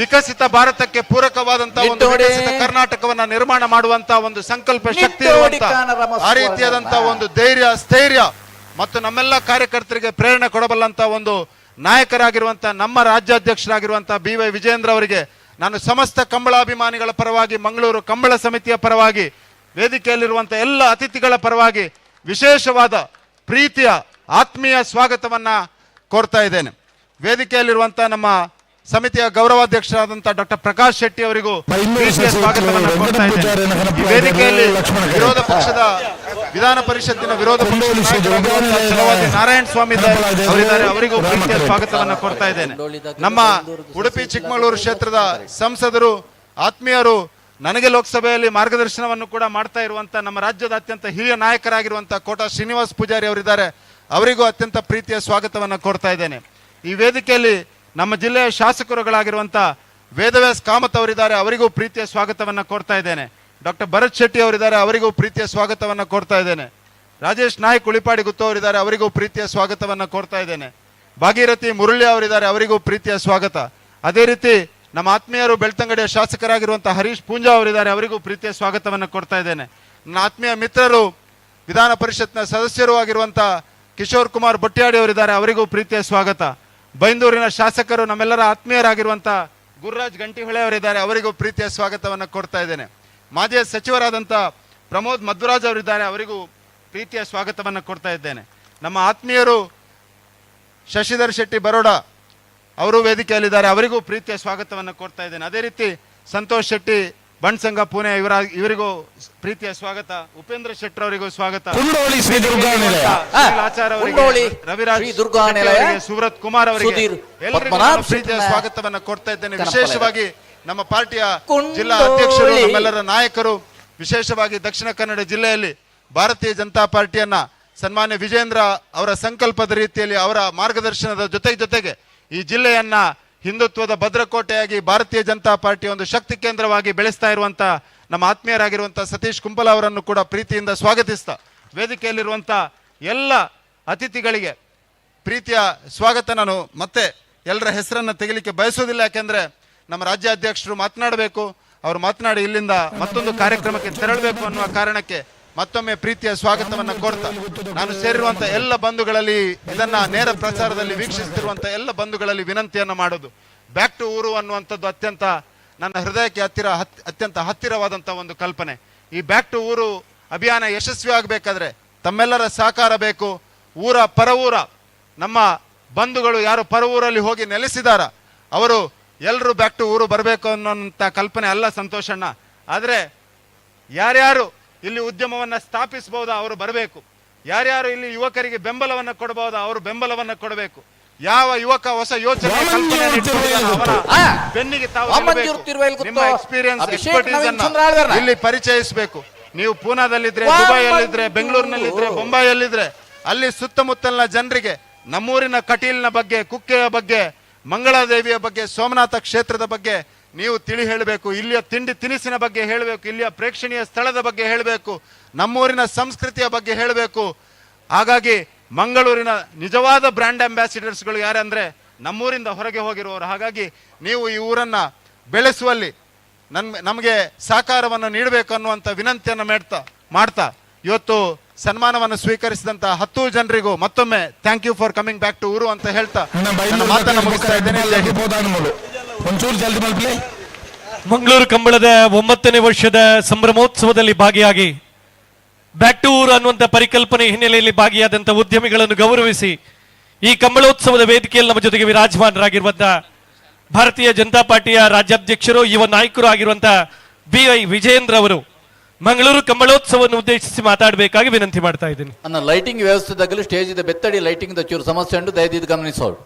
ವಿಕಸಿತ ಭಾರತಕ್ಕೆ ಪೂರಕವಾದಂತಹ ಒಂದು ವಿಕಸಿತ ಕರ್ನಾಟಕವನ್ನ ನಿರ್ಮಾಣ ಮಾಡುವಂತಹ ಒಂದು ಸಂಕಲ್ಪ ಶಕ್ತಿ ಇರುವಂತಹ ಆ ರೀತಿಯಾದಂತಹ ಒಂದು ಧೈರ್ಯ ಸ್ಥೈರ್ಯ ಮತ್ತು ನಮ್ಮೆಲ್ಲ ಕಾರ್ಯಕರ್ತರಿಗೆ ಪ್ರೇರಣೆ ಕೊಡಬಲ್ಲಂತಹ ಒಂದು ನಾಯಕರಾಗಿರುವಂತಹ ನಮ್ಮ ರಾಜ್ಯಾಧ್ಯಕ್ಷರಾಗಿರುವಂತಹ ಬಿ ವೈ ವಿಜಯೇಂದ್ರ ಅವರಿಗೆ ನಾನು ಸಮಸ್ತ ಕಂಬಳಾಭಿಮಾನಿಗಳ ಪರವಾಗಿ, ಮಂಗಳೂರು ಕಂಬಳ ಸಮಿತಿಯ ಪರವಾಗಿ, ವೇದಿಕೆಯಲ್ಲಿರುವಂತಹ ಎಲ್ಲ ಅತಿಥಿಗಳ ಪರವಾಗಿ ವಿಶೇಷವಾದ ಪ್ರೀತಿಯ ಆತ್ಮೀಯ ಸ್ವಾಗತವನ್ನ ಕೋರ್ತಾ ಇದ್ದೇನೆ. ವೇದಿಕೆಯಲ್ಲಿರುವಂತಹ ನಮ್ಮ ಸಮಿತಿಯ ಗೌರವಾಧ್ಯಕ್ಷರಾದಂತಹ ಡಾಕ್ಟರ್ ಪ್ರಕಾಶ್ ಶೆಟ್ಟಿ ಅವರಿಗೂ ಪ್ರೀತಿಯ ಸ್ವಾಗತವನ್ನು ಕೋರ್ತಾ ಇದ್ದೇನೆ. ಈ ವೇದಿಕೆಯಲ್ಲಿ ವಿರೋಧ ಪಕ್ಷದ ವಿಧಾನ ಪರಿಷತ್ತಿನ ವಿರೋಧ ಪಕ್ಷದ ಛಲವಾದಿ ನಾರಾಯಣ ಸ್ವಾಮಿ ಅವರಿದ್ದಾರೆ, ಅವರಿಗೂ ಪ್ರೀತಿಯ ಸ್ವಾಗತವನ್ನು ಕೋರ್ತಾ ಇದ್ದೇನೆ. ನಮ್ಮ ಉಡುಪಿ ಚಿಕ್ಕಮಗಳೂರು ಕ್ಷೇತ್ರದ ಸಂಸದರು, ಆತ್ಮೀಯರು, ನನಗೆ ಲೋಕಸಭೆಯಲ್ಲಿ ಮಾರ್ಗದರ್ಶನವನ್ನು ಕೂಡ ಮಾಡ್ತಾ ಇರುವಂತ ನಮ್ಮ ರಾಜ್ಯದ ಅತ್ಯಂತ ಹಿರಿಯ ನಾಯಕರಾಗಿರುವಂತಹ ಕೋಟಾ ಶ್ರೀನಿವಾಸ್ ಪೂಜಾರಿ ಅವರಿದ್ದಾರೆ, ಅವರಿಗೂ ಅತ್ಯಂತ ಪ್ರೀತಿಯ ಸ್ವಾಗತವನ್ನು ಕೋರ್ತಾ ಇದ್ದೇನೆ. ಈ ವೇದಿಕೆಯಲ್ಲಿ ನಮ್ಮ ಜಿಲ್ಲೆಯ ಶಾಸಕರುಗಳಾಗಿರುವಂಥ ವೇದವ್ಯಾಸ್ ಕಾಮತ್ ಅವರಿದ್ದಾರೆ, ಅವರಿಗೂ ಪ್ರೀತಿಯ ಸ್ವಾಗತವನ್ನು ಕೋರ್ತಾ ಇದ್ದೇನೆ. ಡಾಕ್ಟರ್ ಭರತ್ ಶೆಟ್ಟಿ ಅವರಿದ್ದಾರೆ, ಅವರಿಗೂ ಪ್ರೀತಿಯ ಸ್ವಾಗತವನ್ನು ಕೋರ್ತಾ ಇದ್ದೇನೆ. ರಾಜೇಶ್ ನಾಯ್ಕ್ ಉಳಿಪಾಡಿ ಗುತ್ತು ಅವರಿದ್ದಾರೆ, ಅವರಿಗೂ ಪ್ರೀತಿಯ ಸ್ವಾಗತವನ್ನು ಕೋರ್ತಾ ಇದ್ದೇನೆ. ಭಾಗೀರಥಿ ಮುರಳಿ ಅವರಿದ್ದಾರೆ, ಅವರಿಗೂ ಪ್ರೀತಿಯ ಸ್ವಾಗತ. ಅದೇ ರೀತಿ ನಮ್ಮ ಆತ್ಮೀಯರು ಬೆಳ್ತಂಗಡಿಯ ಶಾಸಕರಾಗಿರುವಂಥ ಹರೀಶ್ ಪೂಂಜಾ ಅವರಿದ್ದಾರೆ, ಅವರಿಗೂ ಪ್ರೀತಿಯ ಸ್ವಾಗತವನ್ನು ಕೊಡ್ತಾ ಇದ್ದೇನೆ. ನನ್ನ ಆತ್ಮೀಯ ಮಿತ್ರರು ವಿಧಾನ ಪರಿಷತ್ನ ಸದಸ್ಯರು ಆಗಿರುವಂಥ ಕಿಶೋರ್ ಕುಮಾರ್ ಬೊಟ್ಯಾಡಿ ಅವರಿದ್ದಾರೆ, ಅವರಿಗೂ ಪ್ರೀತಿಯ ಸ್ವಾಗತ. ಬೈಂದೂರಿನ ಶಾಸಕರು ನಮ್ಮೆಲ್ಲರ ಆತ್ಮೀಯರಾಗಿರುವಂಥ ಗುರುರಾಜ್ ಗಂಟಿಹೊಳೆ ಅವರಿದ್ದಾರೆ, ಅವರಿಗೂ ಪ್ರೀತಿಯ ಸ್ವಾಗತವನ್ನು ಕೊಡ್ತಾ ಇದ್ದೇನೆ. ಮಾಜಿ ಸಚಿವರಾದಂಥ ಪ್ರಮೋದ್ ಮಧ್ವರಾಜ್ ಅವರಿದ್ದಾರೆ, ಅವರಿಗೂ ಪ್ರೀತಿಯ ಸ್ವಾಗತವನ್ನು ಕೊಡ್ತಾ ಇದ್ದೇನೆ. ನಮ್ಮ ಆತ್ಮೀಯರು ಶಶಿಧರ್ ಶೆಟ್ಟಿ ಬರೋಡ ಅವರು ವೇದಿಕೆಯಲ್ಲಿದ್ದಾರೆ, ಅವರಿಗೂ ಪ್ರೀತಿಯ ಸ್ವಾಗತವನ್ನು ಕೋರ್ತಾ ಇದ್ದೇನೆ. ಅದೇ ರೀತಿ ಸಂತೋಷ್ ಶೆಟ್ಟಿ ಬಣ್ಸಂಗ ಪುಣೆ ಇವರಿಗೂ ಪ್ರೀತಿಯ ಸ್ವಾಗತ. ಉಪೇಂದ್ರ ಶೆಟ್ಟರ್ ಅವರಿಗೂ ಸ್ವಾಗತ. ಆಚಾರ್ ಅವರಿಗೆ, ರವಿರಾಜ್, ಸುವ್ರತ್ ಕುಮಾರ್ ಅವರಿಗೆ ಎಲ್ಲರಿಗೂ ಪ್ರೀತಿಯ ಸ್ವಾಗತವನ್ನು ಕೊಡ್ತಾ ಇದ್ದೇನೆ. ವಿಶೇಷವಾಗಿ ನಮ್ಮ ಪಾರ್ಟಿಯ ಜಿಲ್ಲಾ ಅಧ್ಯಕ್ಷರು, ನಮ್ಮೆಲ್ಲರ ನಾಯಕರು, ವಿಶೇಷವಾಗಿ ದಕ್ಷಿಣ ಕನ್ನಡ ಜಿಲ್ಲೆಯಲ್ಲಿ ಭಾರತೀಯ ಜನತಾ ಪಾರ್ಟಿಯನ್ನ ಸನ್ಮಾನ್ಯ ವಿಜೇಂದ್ರ ಅವರ ಸಂಕಲ್ಪದ ರೀತಿಯಲ್ಲಿ ಅವರ ಮಾರ್ಗದರ್ಶನದ ಜೊತೆಗೆ ಈ ಜಿಲ್ಲೆಯನ್ನ ಹಿಂದುತ್ವದ ಭದ್ರಕೋಟೆಯಾಗಿ ಭಾರತೀಯ ಜನತಾ ಪಾರ್ಟಿ ಒಂದು ಶಕ್ತಿ ಕೇಂದ್ರವಾಗಿ ಬೆಳೆಸ್ತಾ ಇರುವಂತ ನಮ್ಮ ಆತ್ಮೀಯರಾಗಿರುವಂತಹ ಸತೀಶ್ ಕುಂಪಲ ಅವರನ್ನು ಕೂಡ ಪ್ರೀತಿಯಿಂದ ಸ್ವಾಗತಿಸ್ತಾ ವೇದಿಕೆಯಲ್ಲಿರುವಂತ ಎಲ್ಲ ಅತಿಥಿಗಳಿಗೆ ಪ್ರೀತಿಯ ಸ್ವಾಗತ. ನಾನು ಮತ್ತೆ ಎಲ್ಲರ ಹೆಸರನ್ನು ತೆಗಿಲಿಕ್ಕೆ ಬಯಸೋದಿಲ್ಲ, ಯಾಕೆಂದ್ರೆ ನಮ್ಮ ರಾಜ್ಯಾಧ್ಯಕ್ಷರು ಮಾತನಾಡಬೇಕು, ಅವರು ಮಾತನಾಡಿ ಇಲ್ಲಿಂದ ಮತ್ತೊಂದು ಕಾರ್ಯಕ್ರಮಕ್ಕೆ ತೆರಳಬೇಕು ಅನ್ನುವ ಕಾರಣಕ್ಕೆ ಮತ್ತೊಮ್ಮೆ ಪ್ರೀತಿಯ ಸ್ವಾಗತವನ್ನು ಕೋರ್ತಾ ನಾನು ಸೇರಿರುವಂತ ಎಲ್ಲ ಬಂಧುಗಳಲ್ಲಿ, ಇದನ್ನ ನೇರ ಪ್ರಸಾರದಲ್ಲಿ ವೀಕ್ಷಿಸುತ್ತಿರುವಂತ ಎಲ್ಲ ಬಂಧುಗಳಲ್ಲಿ ವಿನಂತಿಯನ್ನು ಮಾಡೋದು, ಬ್ಯಾಕ್ ಟು ಊರು ಅನ್ನುವಂಥದ್ದು ಅತ್ಯಂತ ನನ್ನ ಹೃದಯಕ್ಕೆ ಅತ್ಯಂತ ಹತ್ತಿರವಾದಂಥ ಒಂದು ಕಲ್ಪನೆ. ಈ ಬ್ಯಾಕ್ ಟು ಊರು ಅಭಿಯಾನ ಯಶಸ್ವಿ ಆಗಬೇಕಾದ್ರೆ ತಮ್ಮೆಲ್ಲರ ಸಹಕಾರ ಬೇಕು. ಊರ ಪರವೂರ ನಮ್ಮ ಬಂಧುಗಳು ಯಾರು ಪರವೂರಲ್ಲಿ ಹೋಗಿ ನೆಲೆಸಿದಾರ ಅವರು ಎಲ್ಲರೂ ಬ್ಯಾಕ್ ಟು ಊರು ಬರಬೇಕು ಅನ್ನೋಂಥ ಕಲ್ಪನೆ ಅಲ್ಲ ಸಂತೋಷಣ್ಣ. ಆದರೆ ಯಾರ್ಯಾರು ಇಲ್ಲಿ ಉದ್ಯಮವನ್ನು ಸ್ಥಾಪಿಸ್ಬೋದಾ ಅವರು ಬರಬೇಕು, ಯಾರ್ಯಾರು ಇಲ್ಲಿ ಯುವಕರಿಗೆ ಬೆಂಬಲವನ್ನು ಕೊಡಬಹುದಾ ಅವರು ಬೆಂಬಲವನ್ನು ಕೊಡಬೇಕು. ಯಾವ ಯುವಕ ಹೊಸ ಯೋಚನೆ ಬೆನ್ನಿಗೆ ತಾವು ನಿಮ್ಮ ಎಕ್ಸ್ಪೀರಿಯನ್ಸ್ ಎಕ್ಸ್ಪರ್ಟೀಸ್ ಅನ್ನು ಇಲ್ಲಿ ಪರಿಚಯಿಸಬೇಕು. ನೀವು ಪೂನಾದಲ್ಲಿದ್ರೆ, ದುಬೈಯಲ್ಲಿದ್ರೆ, ಬೆಂಗಳೂರಿನಲ್ಲಿದ್ರೆ, ಬೊಂಬಾಯಲ್ಲಿದ್ರೆ ಅಲ್ಲಿ ಸುತ್ತಮುತ್ತಲಿನ ಜನರಿಗೆ ನಮ್ಮೂರಿನ ಕಟೀಲಿನ ಬಗ್ಗೆ, ಕುಕ್ಕೆಯ ಬಗ್ಗೆ, ಮಂಗಳಾದೇವಿಯ ಬಗ್ಗೆ, ಸೋಮನಾಥ ಕ್ಷೇತ್ರದ ಬಗ್ಗೆ ನೀವು ತಿಳಿ ಹೇಳಬೇಕು, ಇಲ್ಲಿಯ ತಿಂಡಿ ತಿನಿಸಿನ ಬಗ್ಗೆ ಹೇಳಬೇಕು, ಇಲ್ಲಿಯ ಪ್ರೇಕ್ಷಣೀಯ ಸ್ಥಳದ ಬಗ್ಗೆ ಹೇಳಬೇಕು, ನಮ್ಮೂರಿನ ಸಂಸ್ಕೃತಿಯ ಬಗ್ಗೆ ಹೇಳಬೇಕು. ಹಾಗಾಗಿ ಮಂಗಳೂರಿನ ನಿಜವಾದ ಬ್ರ್ಯಾಂಡ್ ಅಂಬಾಸಿಡರ್ಸ್ಗಳು ಯಾರಂದರೆ ನಮ್ಮೂರಿಂದ ಹೊರಗೆ ಹೋಗಿರುವವರು. ಹಾಗಾಗಿ ನೀವು ಈ ಊರನ್ನು ಬೆಳೆಸುವಲ್ಲಿ ನಮಗೆ ಸಹಕಾರವನ್ನು ನೀಡಬೇಕು ಅನ್ನುವಂಥ ವಿನಂತಿಯನ್ನು ಮಾಡ್ತಾ ಇವತ್ತು ಸನ್ಮಾನವನ್ನು ಸ್ವೀಕರಿಸಿದಂಥ 10 ಜನರಿಗೂ ಮತ್ತೊಮ್ಮೆ thank you for coming back to ಊರು ಅಂತ ಹೇಳ್ತಾ ಮಾತನ್ನು ಮುಗಿಸ್ತಾ ಇದ್ದೇನೆ. ಮಂಗಳೂರು ಕಂಬಳದ 9ನೇ ವರ್ಷದ ಸಂಭ್ರಮೋತ್ಸವದಲ್ಲಿ ಭಾಗಿಯಾಗಿ ಬ್ಯಾಕ್ ಟು ಊರು ಅನ್ನುವಂಥ ಪರಿಕಲ್ಪನೆ ಹಿನ್ನೆಲೆಯಲ್ಲಿ ಭಾಗಿಯಾದಂಥ ಉದ್ಯಮಿಗಳನ್ನು ಗೌರವಿಸಿ ಈ ಕಂಬಳೋತ್ಸವದ ವೇದಿಕೆಯಲ್ಲಿ ನಮ್ಮ ಜೊತೆಗೆ ವಿರಾಜಮಾನರಾಗಿರುವಂತಹ ಭಾರತೀಯ ಜನತಾ ಪಾರ್ಟಿಯ ರಾಜ್ಯಾಧ್ಯಕ್ಷರು, ಯುವ ನಾಯಕರು ಆಗಿರುವಂತಹ ಬಿ ವೈ ವಿಜಯೇಂದ್ರ ಅವರು ಮಂಗಳೂರು ಕಂಬಳೋತ್ಸವವನ್ನು ಉದ್ದೇಶಿಸಿ ಮಾತಾಡಬೇಕಾಗಿ ವಿನಂತಿ ಮಾಡ್ತಾ ಇದ್ದೀನಿ. ನನ್ನ ಲೈಟಿಂಗ್ ವ್ಯವಸ್ಥೆದಾಗಲೂ ಸ್ಟೇಜ್ ಇದೆ, ಬೆತ್ತಡಿ ಲೈಟಿಂಗ್ ಚೂರು ಸಮಸ್ಯೆ ಉಂಟು, ದಯದಿದ್ದು ಗಮನಿಸೋಳು.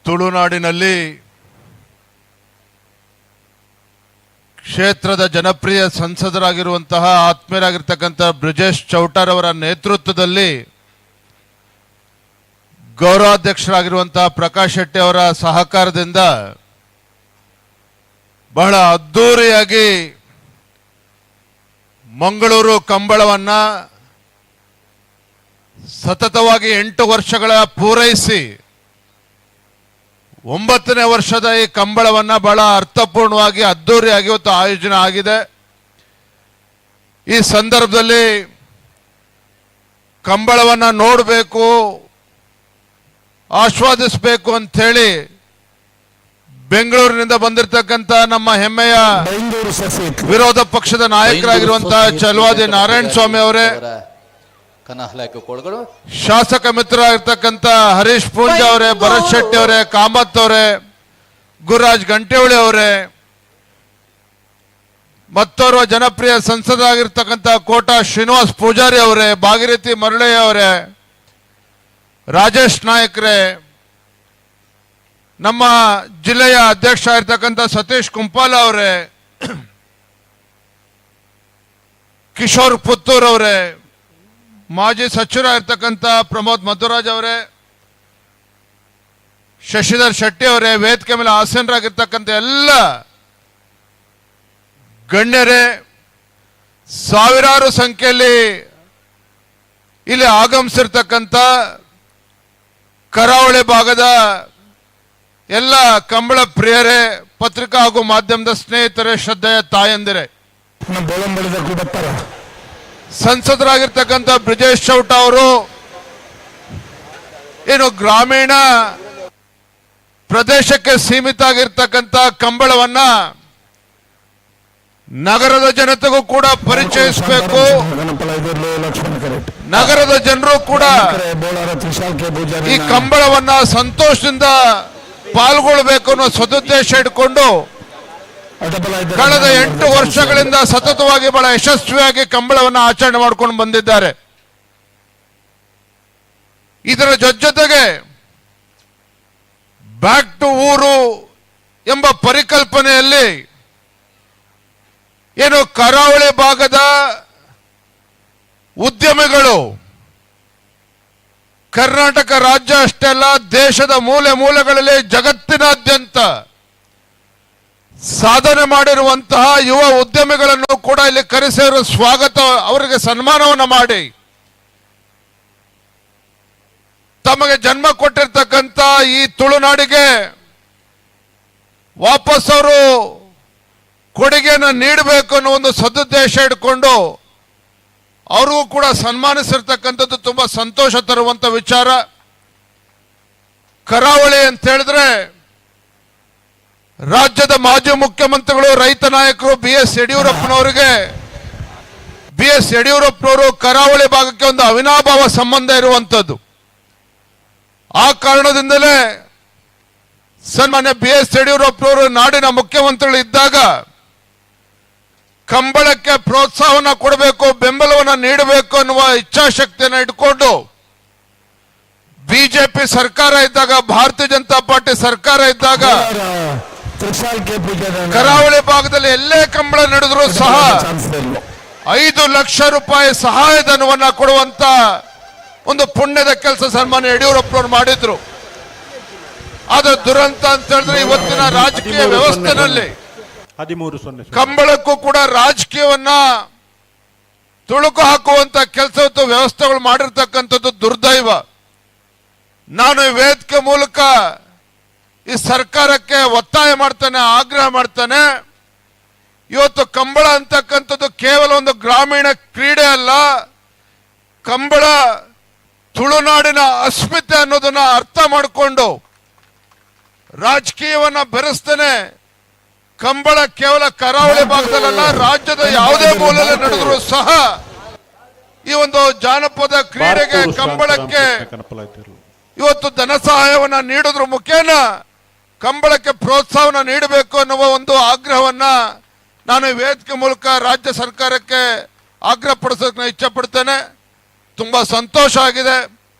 ತುಳುನಾಡಿನಲ್ಲಿ ಕ್ಷೇತ್ರದ ಜನಪ್ರಿಯ ಸಂಸದರಾಗಿರುವಂತಹ ಆತ್ಮೀಯರಾಗಿರ್ತಕ್ಕಂಥ ಬ್ರಿಜೇಶ್ ಚೌಟಾರ್ ಅವರ ನೇತೃತ್ವದಲ್ಲಿ ಗೌರವಾಧ್ಯಕ್ಷರಾಗಿರುವಂತಹ ಪ್ರಕಾಶ್ ಶೆಟ್ಟಿ ಅವರ ಸಹಕಾರದಿಂದ ಬಹಳ ಅದ್ಧೂರಿಯಾಗಿ ಮಂಗಳೂರು ಕಂಬಳವನ್ನು ಸತತವಾಗಿ 8 ವರ್ಷಗಳ ಪೂರೈಸಿ 9ನೇ ವರ್ಷದ ಈ ಕಂಬಳವನ್ನು ಬಹಳ ಅರ್ಥಪೂರ್ಣವಾಗಿ ಅದ್ಧೂರಿಯಾಗಿ ಇವತ್ತು ಆಯೋಜನೆ ಆಗಿದೆ. ಈ ಸಂದರ್ಭದಲ್ಲಿ ಕಂಬಳವನ್ನು ನೋಡಬೇಕು, ಆಸ್ವಾದಿಸಬೇಕು ಅಂಥೇಳಿ ಬೆಂಗಳೂರಿನಿಂದ ಬಂದಿರತಕ್ಕಂಥ ನಮ್ಮ ಹೆಮ್ಮೆಯ ವಿರೋಧ ಪಕ್ಷದ ನಾಯಕರಾಗಿರುವಂತಹ ಚಲವಾದಿ ನಾರಾಯಣ ಸ್ವಾಮಿ ಅವರೇ, ಶಾಸಕ ಮಿತ್ರರಾಗಿರ್ತಕ್ಕಂಥ ಹರೀಶ್ ಪೂಂಜಾ ಅವರೇ, ಭರತ್ ಶೆಟ್ಟಿ ಅವರೇ, ಕಾಮತ್ ಅವರೇ, ಗುರುರಾಜ್ ಗಂಟೇವಳಿ ಅವರೇ, ಮತ್ತೋರ್ವ ಜನಪ್ರಿಯ ಸಂಸದರಾಗಿರ್ತಕ್ಕಂಥ ಕೋಟಾ ಶ್ರೀನಿವಾಸ್ ಪೂಜಾರಿ ಅವರೇ, ಭಾಗೀರಥಿ ಮರುಳಯ್ಯ ಅವರೇ, ರಾಜೇಶ್ ನಾಯಕ್ರೇ, ನಮ್ಮ ಜಿಲ್ಲೆಯ ಅಧ್ಯಕ್ಷ ಆಗಿರ್ತಕ್ಕಂಥ ಸತೀಶ್ ಕುಂಪಾಲ ಅವರೇ, ಕಿಶೋರ್ ಪುತ್ತೂರ್ ಅವರೇ, ಮಾಜಿ ಸಚಿವರಾಗಿರ್ತಕ್ಕಂಥ ಪ್ರಮೋದ್ ಮಧ್ವರಾಜ್ ಅವರೇ, ಶಶಿಧರ್ ಶೆಟ್ಟಿ ಅವರೇ, ವೇದಿಕೆ ಮೇಲೆ ಆಸೀನರಾಗಿರ್ತಕ್ಕಂಥ ಎಲ್ಲ ಗಣ್ಯರೇ, ಸಾವಿರಾರು ಸಂಖ್ಯೆಯಲ್ಲಿ ಇಲ್ಲಿ ಆಗಮಿಸಿರ್ತಕ್ಕಂಥ ಕರಾವಳಿ ಭಾಗದ ಎಲ್ಲ ಕಂಬಳ ಪ್ರಿಯರೇ, ಪತ್ರಿಕಾ ಹಾಗೂ ಮಾಧ್ಯಮದ ಸ್ನೇಹಿತರೇ, ಶ್ರದ್ಧೆಯ ತಾಯಂದಿರೇ, ಸಂಸದರಾಗಿರ್ತಕ್ಕಂಥ ಬ್ರಿಜೇಶ್ ಚೌಟ ಅವರು ಏನು ಗ್ರಾಮೀಣ ಪ್ರದೇಶಕ್ಕೆ ಸೀಮಿತ ಆಗಿರ್ತಕ್ಕಂಥ ಕಂಬಳವನ್ನ ನಗರದ ಜನತೆಗೂ ಕೂಡ ಪರಿಚಯಿಸಬೇಕು. ನಗರದ ಜನರು ಕೂಡ ಈ ಕಂಬಳವನ್ನ ಸಂತೋಷದಿಂದ ಪಾಲ್ಗೊಳ್ಳಬೇಕು ಅನ್ನೋ ಸದುದ್ದೇಶ ಇಟ್ಕೊಂಡು ಕಳೆದ 8 ವರ್ಷಗಳಿಂದ ಸತತವಾಗಿ ಬಹಳ ಯಶಸ್ವಿಯಾಗಿ ಕಂಬಳವನ್ನು ಆಚರಣೆ ಮಾಡಿಕೊಂಡು ಬಂದಿದ್ದಾರೆ. ಇದರ ಜೊತೆಗೆ ಬ್ಯಾಕ್ ಟು ಊರು ಎಂಬ ಪರಿಕಲ್ಪನೆಯಲ್ಲಿ ಏನು ಕರಾವಳಿ ಭಾಗದ ಉದ್ಯಮಿಗಳು ಕರ್ನಾಟಕ ರಾಜ್ಯ ಅಷ್ಟೇ ಅಲ್ಲ, ದೇಶದ ಮೂಲೆ ಮೂಲೆಗಳಲ್ಲಿ ಜಗತ್ತಿನಾದ್ಯಂತ ಸಾಧನೆ ಮಾಡಿರುವಂತಹ ಯುವ ಉದ್ಯಮಿಗಳನ್ನು ಕೂಡ ಇಲ್ಲಿ ಕರೆಸಿರುವ ಸ್ವಾಗತ, ಅವರಿಗೆ ಸನ್ಮಾನವನ್ನು ಮಾಡಿ ತಮಗೆ ಜನ್ಮ ಕೊಟ್ಟಿರ್ತಕ್ಕಂಥ ಈ ತುಳುನಾಡಿಗೆ ವಾಪಸ್ ಅವರು ಕೊಡುಗೆಯನ್ನು ನೀಡಬೇಕು ಅನ್ನೋ ಒಂದು ಸದುದ್ದೇಶ ಇಟ್ಕೊಂಡು ಅವ್ರಿಗೂ ಕೂಡ ಸನ್ಮಾನಿಸಿರ್ತಕ್ಕಂಥದ್ದು ತುಂಬ ಸಂತೋಷ ತರುವಂಥ ವಿಚಾರ. ಕರಾವಳಿ ಅಂತ ಹೇಳಿದ್ರೆ ರಾಜ್ಯದ ಮಾಜಿ ಮುಖ್ಯಮಂತ್ರಿಗಳು, ರೈತ ನಾಯಕರು ಬಿ ಎಸ್ ಯಡಿಯೂರಪ್ಪನವರಿಗೆ, ಬಿ B S ಯಡಿಯೂರಪ್ಪನವರು ಕರಾವಳಿ ಭಾಗಕ್ಕೆ ಒಂದು ಅವಿನಾಭಾವ ಸಂಬಂಧ ಇರುವಂಥದ್ದು. ಆ ಕಾರಣದಿಂದಲೇ ಸನ್ಮಾನ್ಯ ಬಿ ಎಸ್ ಯಡಿಯೂರಪ್ಪನವರು ನಾಡಿನ ಮುಖ್ಯಮಂತ್ರಿಗಳು ಇದ್ದಾಗ ಕಂಬಳಕ್ಕೆ ಪ್ರೋತ್ಸಾಹವನ್ನು ಕೊಡಬೇಕು, ಬೆಂಬಲವನ್ನು ನೀಡಬೇಕು ಅನ್ನುವ ಇಚ್ಛಾಶಕ್ತಿಯನ್ನು ಇಟ್ಕೊಂಡು ಬಿಜೆಪಿ ಸರ್ಕಾರ ಇದ್ದಾಗ, ಭಾರತೀಯ ಜನತಾ ಪಾರ್ಟಿ ಸರ್ಕಾರ ಇದ್ದಾಗ ಕರಾವಳಿ ಭಾಗದಲ್ಲಿ ಎಲ್ಲೇ ಕಂಬಳ ನಡೆದರೂ ಸಹ 5 ಲಕ್ಷ ರೂಪಾಯಿ ಸಹಾಯಧನವನ್ನ ಕೊಡುವಂತ ಒಂದು ಪುಣ್ಯದ ಕೆಲಸ ಸನ್ಮಾನ್ಯ ಯಡಿಯೂರಪ್ಪನವರು ಮಾಡಿದ್ರು. ಆದ್ರೆ ದುರಂತ ಅಂತ ಹೇಳಿದ್ರೆ ಇವತ್ತಿನ ರಾಜಕೀಯ ವ್ಯವಸ್ಥೆನಲ್ಲಿ ಕಂಬಳಕ್ಕೂ ಕೂಡ ರಾಜಕೀಯವನ್ನ ತುಳುಕು ಹಾಕುವಂತ ಕೆಲಸ ವ್ಯವಸ್ಥೆಗಳು ಮಾಡಿರ್ತಕ್ಕಂಥದ್ದು ದುರ್ದೈವ. ನಾನು ವೇದಿಕೆ ಮೂಲಕ ಈ ಸರ್ಕಾರಕ್ಕೆ ಒತ್ತಾಯ ಮಾಡ್ತಾನೆ, ಆಗ್ರಹ ಮಾಡ್ತಾನೆ. ಇವತ್ತು ಕಂಬಳ ಅಂತಕ್ಕಂಥದ್ದು ಕೇವಲ ಒಂದು ಗ್ರಾಮೀಣ ಕ್ರೀಡೆ ಅಲ್ಲ, ಕಂಬಳ ತುಳುನಾಡಿನ ಅಸ್ಮಿತೆ ಅನ್ನೋದನ್ನ ಅರ್ಥ ಮಾಡಿಕೊಂಡು ರಾಜಕೀಯವನ್ನ ಬೆರೆಸ್ತೇನೆ. ಕಂಬಳ ಕೇವಲ ಕರಾವಳಿ ಭಾಗದಲ್ಲ, ರಾಜ್ಯದ ಯಾವುದೇ ಮೂಲೆಯಲ್ಲಿ ನಡೆದರೂ ಸಹ ಈ ಒಂದು ಜಾನಪದ ಕ್ರೀಡೆಗೆ, ಕಂಬಳಕ್ಕೆ ಇವತ್ತು ಧನ ಸಹಾಯವನ್ನ ನೀಡೋದ್ರ ಮುಖೇನ ಕಂಬಳಕ್ಕೆ ಪ್ರೋತ್ಸಾಹವನ್ನು ನೀಡಬೇಕು ಅನ್ನುವ ಒಂದು ಆಗ್ರಹವನ್ನ ನಾನು ವೇದಿಕೆ ಮೂಲಕ ರಾಜ್ಯ ಸರ್ಕಾರಕ್ಕೆ ಆಗ್ರಹ ಪಡಿಸೋಕೆ ಇಚ್ಛೆ ಪಡ್ತೇನೆ. ತುಂಬ ಸಂತೋಷ ಆಗಿದೆ.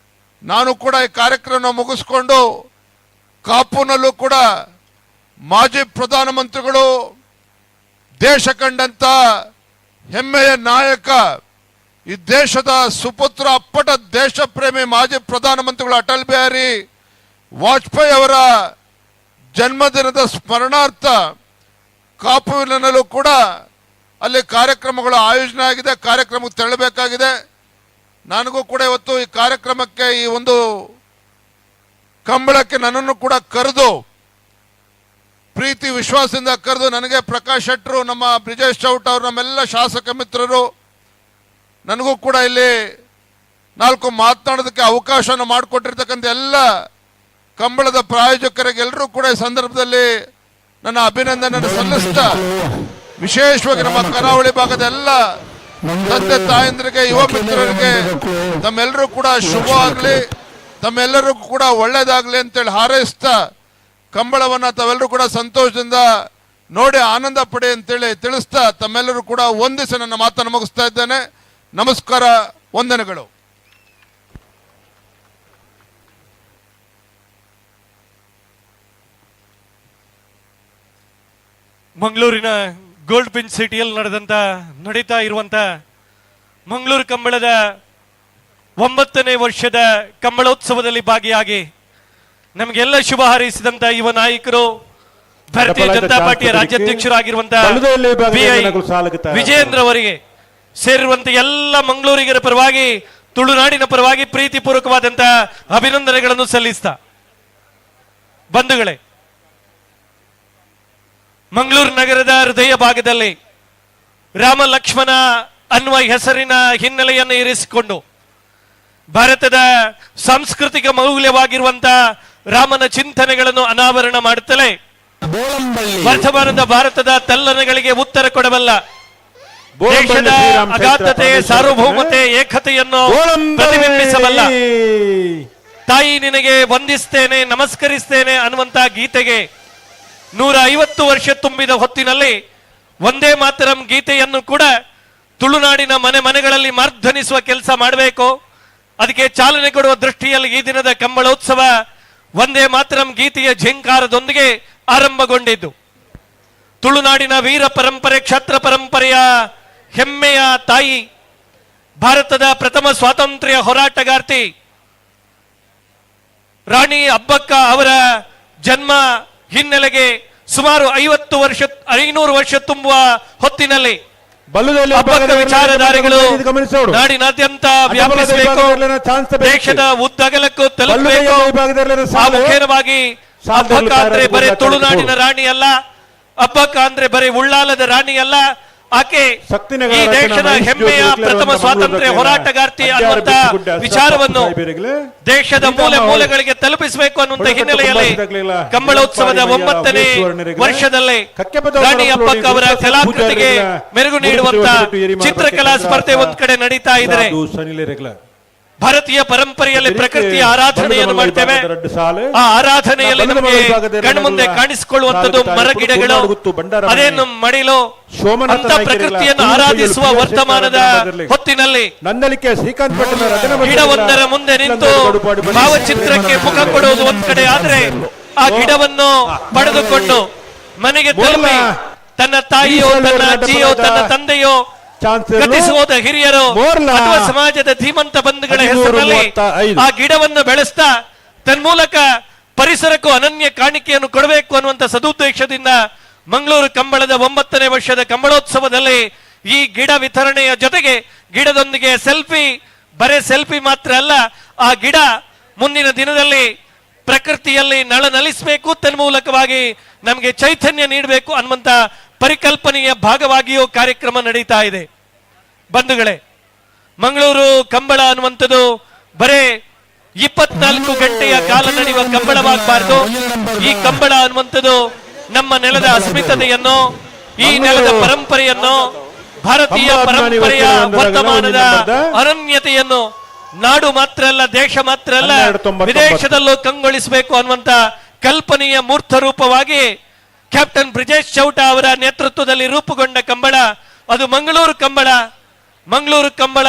ನಾನು ಕೂಡ ಈ ಕಾರ್ಯಕ್ರಮ ಮುಗಿಸ್ಕೊಂಡು ಕಾಪುನಲ್ಲೂ ಕೂಡ ಮಾಜಿ ಪ್ರಧಾನಮಂತ್ರಿಗಳು, ದೇಶ ಕಂಡಂತ ಹೆಮ್ಮೆಯ ನಾಯಕ, ಈ ದೇಶದ ಸುಪುತ್ರ, ಅಪ್ಪಟ ದೇಶ ಪ್ರೇಮಿ ಮಾಜಿ ಪ್ರಧಾನಮಂತ್ರಿಗಳು ಅಟಲ್ ಬಿಹಾರಿ ವಾಜಪೇಯಿ ಅವರ ಜನ್ಮದಿನದ ಸ್ಮರಣಾರ್ಥ ಕಾಪುವಿನಲ್ಲೂ ಕೂಡ ಅಲ್ಲಿ ಕಾರ್ಯಕ್ರಮಗಳು ಆಯೋಜನೆ ಆಗಿದೆ. ಕಾರ್ಯಕ್ರಮಕ್ಕೆ ತೆರಳಬೇಕಾಗಿದೆ. ನನಗೂ ಕೂಡ ಇವತ್ತು ಈ ಕಾರ್ಯಕ್ರಮಕ್ಕೆ, ಈ ಒಂದು ಕಂಬಳಕ್ಕೆ ನನ್ನನ್ನು ಕೂಡ ಕರೆದು, ಪ್ರೀತಿ ವಿಶ್ವಾಸದಿಂದ ಕರೆದು ನನಗೆ ಪ್ರಕಾಶ್ ಶೆಟ್ಟರು, ನಮ್ಮ ಬ್ರಿಜೇಶ್ ಚೌಟ್ ಅವರು, ನಮ್ಮೆಲ್ಲ ಶಾಸಕ ಮಿತ್ರರು ನನಗೂ ಕೂಡ ಇಲ್ಲಿ 4 ಮಾತನಾಡೋದಕ್ಕೆ ಅವಕಾಶವನ್ನು ಮಾಡಿಕೊಟ್ಟಿರ್ತಕ್ಕಂಥ ಎಲ್ಲ ಕಂಬಳದ ಪ್ರಾಯೋಜಕರಿಗೆಲ್ಲರೂ ಕೂಡ ಈ ಸಂದರ್ಭದಲ್ಲಿ ನನ್ನ ಅಭಿನಂದನೆ ಸಲ್ಲಿಸ್ತಾ, ವಿಶೇಷವಾಗಿ ನಮ್ಮ ಕರಾವಳಿ ಭಾಗದ ಎಲ್ಲ ತಂದೆ ತಾಯಂದ್ರಿಗೆ, ಯುವ ಮಿತ್ರರಿಗೆ ತಮ್ಮೆಲ್ಲರೂ ಕೂಡ ಶುಭ ಆಗಲಿ, ತಮ್ಮೆಲ್ಲರಿಗೂ ಕೂಡ ಒಳ್ಳೇದಾಗಲಿ ಅಂತೇಳಿ ಹಾರೈಸ್ತಾ, ಕಂಬಳವನ್ನು ತಾವೆಲ್ಲರೂ ಕೂಡ ಸಂತೋಷದಿಂದ ನೋಡಿ ಆನಂದ ಪಡಿ ಅಂತೇಳಿ ತಿಳಿಸ್ತಾ ತಮ್ಮೆಲ್ಲರೂ ಕೂಡ ವಂದಿಸಿ ನನ್ನ ಮಾತನ್ನು ಮುಗಿಸ್ತಾ ಇದ್ದೇನೆ. ನಮಸ್ಕಾರ, ವಂದನೆಗಳು. ಮಂಗಳೂರಿನ ಗೋಲ್ಡ್ ಪಿಂಚ್ ಸಿಟಿಯಲ್ಲಿ ನಡೀತಾ ಇರುವಂತ ಮಂಗಳೂರು ಕಂಬಳದ 9ನೇ ವರ್ಷದ ಕಂಬಳೋತ್ಸವದಲ್ಲಿ ಭಾಗಿಯಾಗಿ ನಮಗೆಲ್ಲ ಶುಭ ಹಾರೈಸಿದಂತ ಯುವ ನಾಯಕರು, ಭಾರತೀಯ ಜನತಾ ಪಾರ್ಟಿಯ ರಾಜ್ಯಾಧ್ಯಕ್ಷರಾಗಿರುವಂತಹ ವಿಜಯೇಂದ್ರ ಅವರಿಗೆ ಸೇರಿರುವಂತ ಎಲ್ಲ ಮಂಗಳೂರಿಗರ ಪರವಾಗಿ, ತುಳುನಾಡಿನ ಪರವಾಗಿ ಪ್ರೀತಿಪೂರ್ವಕವಾದಂತಹ ಅಭಿನಂದನೆಗಳನ್ನು ಸಲ್ಲಿಸ್ತಾ, ಬಂಧುಗಳೇ, ಮಂಗಳೂರು ನಗರದ ಹೃದಯ ಭಾಗದಲ್ಲಿ ರಾಮ ಲಕ್ಷ್ಮಣ ಅನ್ನುವ ಹೆಸರಿನ ಹಿನ್ನೆಲೆಯನ್ನು ಇರಿಸಿಕೊಂಡು ಭಾರತದ ಸಾಂಸ್ಕೃತಿಕ ಮೌಲ್ಯವಾಗಿರುವಂತಹ ರಾಮನ ಚಿಂತನೆಗಳನ್ನು ಅನಾವರಣ ಮಾಡುತ್ತಲೇ ವರ್ತಮಾನದ ಭಾರತದ ತಲ್ಲಣಗಳಿಗೆ ಉತ್ತರ ಕೊಡಬಲ್ಲ ದೇಶದ ಅಗಾಧತೆ, ಸಾರ್ವಭೌಮತೆ, ಏಕತೆಯನ್ನು ಪ್ರತಿಬಿಂಬಿಸಬಲ್ಲ ತಾಯಿ ನಿನಗೆ ವಂದಿಸ್ತೇನೆ, ನಮಸ್ಕರಿಸ್ತೇನೆ ಅನ್ನುವಂತಹ ಗೀತೆಗೆ 150 ವರ್ಷ ತುಂಬಿದ ಹೊತ್ತಿನಲ್ಲಿ ಒಂದೇ ಮಾತರಂ ಗೀತೆಯನ್ನು ಕೂಡ ತುಳುನಾಡಿನ ಮನೆ ಮನೆಗಳಲ್ಲಿ ಮಾರ್ಧನಿಸುವ ಕೆಲಸ ಮಾಡಬೇಕು. ಅದಕ್ಕೆ ಚಾಲನೆ ಕೊಡುವ ದೃಷ್ಟಿಯಲ್ಲಿ ಈ ದಿನದ ಕಂಬಳೋತ್ಸವ ಒಂದೇ ಮಾತರಂ ಗೀತೆಯ ಝೇಂಕಾರದೊಂದಿಗೆ ಆರಂಭಗೊಂಡಿದ್ದು, ತುಳುನಾಡಿನ ವೀರ ಪರಂಪರೆ, ಕ್ಷತ್ರ ಪರಂಪರೆಯ ಹೆಮ್ಮೆಯ ತಾಯಿ, ಭಾರತದ ಪ್ರಥಮ ಸ್ವಾತಂತ್ರ್ಯ ಹೋರಾಟಗಾರ್ತಿ ರಾಣಿ ಅಬ್ಬಕ್ಕ ಅವರ ಜನ್ಮ ಹಿನ್ನೆಲೆಗೆ ಸುಮಾರು 500 ವರ್ಷ ತುಂಬುವ ಹೊತ್ತಿನಲ್ಲಿ ಅಬ್ಬಕ್ಕ ವಿಚಾರಧಾರೆಗಳು ನಾಡಿನಾದ್ಯಂತ ವ್ಯಾಪಿಸಬೇಕು, ದೇಶದ ಉದ್ದಗಲಕ್ಕೂ ತಲುಪಬೇಕು. ಆ ಮುಖೇನವಾಗಿ ಅಬ್ಬಕ್ಕ ಅಂದ್ರೆ ಬರೀ ತುಳುನಾಡಿನ ರಾಣಿ ಅಲ್ಲ, ಅಬ್ಬಕ್ಕ ಅಂದ್ರೆ ಬರೀ ಉಳ್ಳಾಲದ ರಾಣಿ ಅಲ್ಲ, ಆಕೆ ಈ ದೇಶದ ಹೆಮ್ಮೆಯ ಪ್ರಥಮ ಸ್ವಾತಂತ್ರ್ಯ ಹೋರಾಟಗಾರ್ತಿ ಅನ್ನುವಂತ ವಿಚಾರವನ್ನು ದೇಶದ ಮೂಲೆ ಮೂಲೆಗಳಿಗೆ ತಲುಪಿಸಬೇಕು ಅನ್ನುವಂತ ಹಿನ್ನೆಲೆಯಲ್ಲಿ ಕಂಬಳೋತ್ಸವದ 9ನೇ ವರ್ಷದಲ್ಲಿ ರಾಣಿ ಅಬ್ಬಕ್ಕ ಅವರ ಕಲಾಕೃತಿಗೆ ಮೆರುಗು ನೀಡುವಂತ ಚಿತ್ರಕಲಾ ಸ್ಪರ್ಧೆ ಒಂದ್ ಕಡೆ ನಡೀತಾ ಇದ್ರೆ, ಭಾರತೀಯ ಪರಂಪರೆಯಲ್ಲಿ ಪ್ರಕೃತಿಯ ಆರಾಧನೆಯನ್ನು ಮಾಡ್ತೇವೆ. ಆ ಆರಾಧನೆಯಲ್ಲಿ ನಮಗೆ ಕಣ್ಮುಂದೆ ಕಾಣಿಸಿಕೊಳ್ಳುವಂತದ್ದು ಮರಗಿಡಗಳು, ಅದೇನು ಮಡಿಲು, ಅಂತ ಪ್ರಕೃತಿಯನ್ನು ಆರಾಧಿಸುವ ವರ್ತಮಾನದ ಹೊತ್ತಿನಲ್ಲಿ ಗಿಡವೊಂದರ ಮುಂದೆ ನಿಂತು ಭಾವಚಿತ್ರಕ್ಕೆ ಮುಖ ಕೊಡುವುದು ಒಂದ್ ಕಡೆ ಆದ್ರೆ, ಆ ಗಿಡವನ್ನು ಪಡೆದುಕೊಂಡು ಮನೆಗೆ ತಲುಪಿ ತನ್ನ ತಾಯಿಯೋ ತನ್ನ ಅಜ್ಜಿಯೋ ತನ್ನ ತಂದೆಯೋ ಗತಿಸುವುದ ಹಿರಿಯರು ಅಥವಾ ಸಮಾಜದ ಧೀಮಂತ ಬಂಧುಗಳ ಹೆಸರಿನಲ್ಲಿ ಆ ಗಿಡವನ್ನು ಬೆಳೆಸ್ತಾ ತನ್ಮೂಲಕ ಪರಿಸರಕ್ಕೂ ಅನನ್ಯ ಕಾಣಿಕೆಯನ್ನು ಕೊಡಬೇಕು ಅನ್ನುವಂತ ಸದುದ್ದೇಶದಿಂದ ಮಂಗಳೂರು ಕಂಬಳದ 9ನೇ ವರ್ಷದ ಕಂಬಳೋತ್ಸವದಲ್ಲಿ ಈ ಗಿಡ ವಿತರಣೆಯ ಜೊತೆಗೆ ಗಿಡದೊಂದಿಗೆ ಸೆಲ್ಫಿ, ಬರೇ ಸೆಲ್ಫಿ ಮಾತ್ರ ಅಲ್ಲ, ಆ ಗಿಡ ಮುಂದಿನ ದಿನದಲ್ಲಿ ಪ್ರಕೃತಿಯಲ್ಲಿ ನಳನಲಿಸಬೇಕು, ತನ್ಮೂಲಕವಾಗಿ ನಮಗೆ ಚೈತನ್ಯ ನೀಡಬೇಕು ಅನ್ನುವಂತ ಪರಿಕಲ್ಪನೆಯ ಭಾಗವಾಗಿಯೂ ಕಾರ್ಯಕ್ರಮ ನಡೀತಾ ಇದೆ. ಬಂಧುಗಳೇ, ಮಂಗಳೂರು ಕಂಬಳ ಅನ್ನುವಂಥದ್ದು ಬರೇ 24 ಗಂಟೆಯ ಕಾಲ ನಡೆಯುವ ಕಂಬಳವಾಗಬಾರದು. ಈ ಕಂಬಳ ಅನ್ನುವಂಥದ್ದು ನಮ್ಮ ನೆಲದ ಅಸ್ಮಿತತೆಯನ್ನು, ಈ ನೆಲದ ಪರಂಪರೆಯನ್ನು, ಭಾರತೀಯ ಪರಂಪರೆಯ ವರ್ತಮಾನದ ಅನನ್ಯತೆಯನ್ನು ನಾಡು ಮಾತ್ರ ಅಲ್ಲ, ದೇಶ ಮಾತ್ರ ಅಲ್ಲ, ವಿದೇಶದಲ್ಲೂ ಕಂಗೊಳಿಸಬೇಕು ಅನ್ನುವಂತ ಕಲ್ಪನೆಯ ಮೂರ್ತ ರೂಪವಾಗಿ ಕ್ಯಾಪ್ಟನ್ ಬ್ರಿಜೇಶ್ ಚೌಟ ಅವರ ನೇತೃತ್ವದಲ್ಲಿ ರೂಪುಗೊಂಡ ಕಂಬಳ ಅದು ಮಂಗಳೂರು ಕಂಬಳ. ಮಂಗಳೂರು ಕಂಬಳ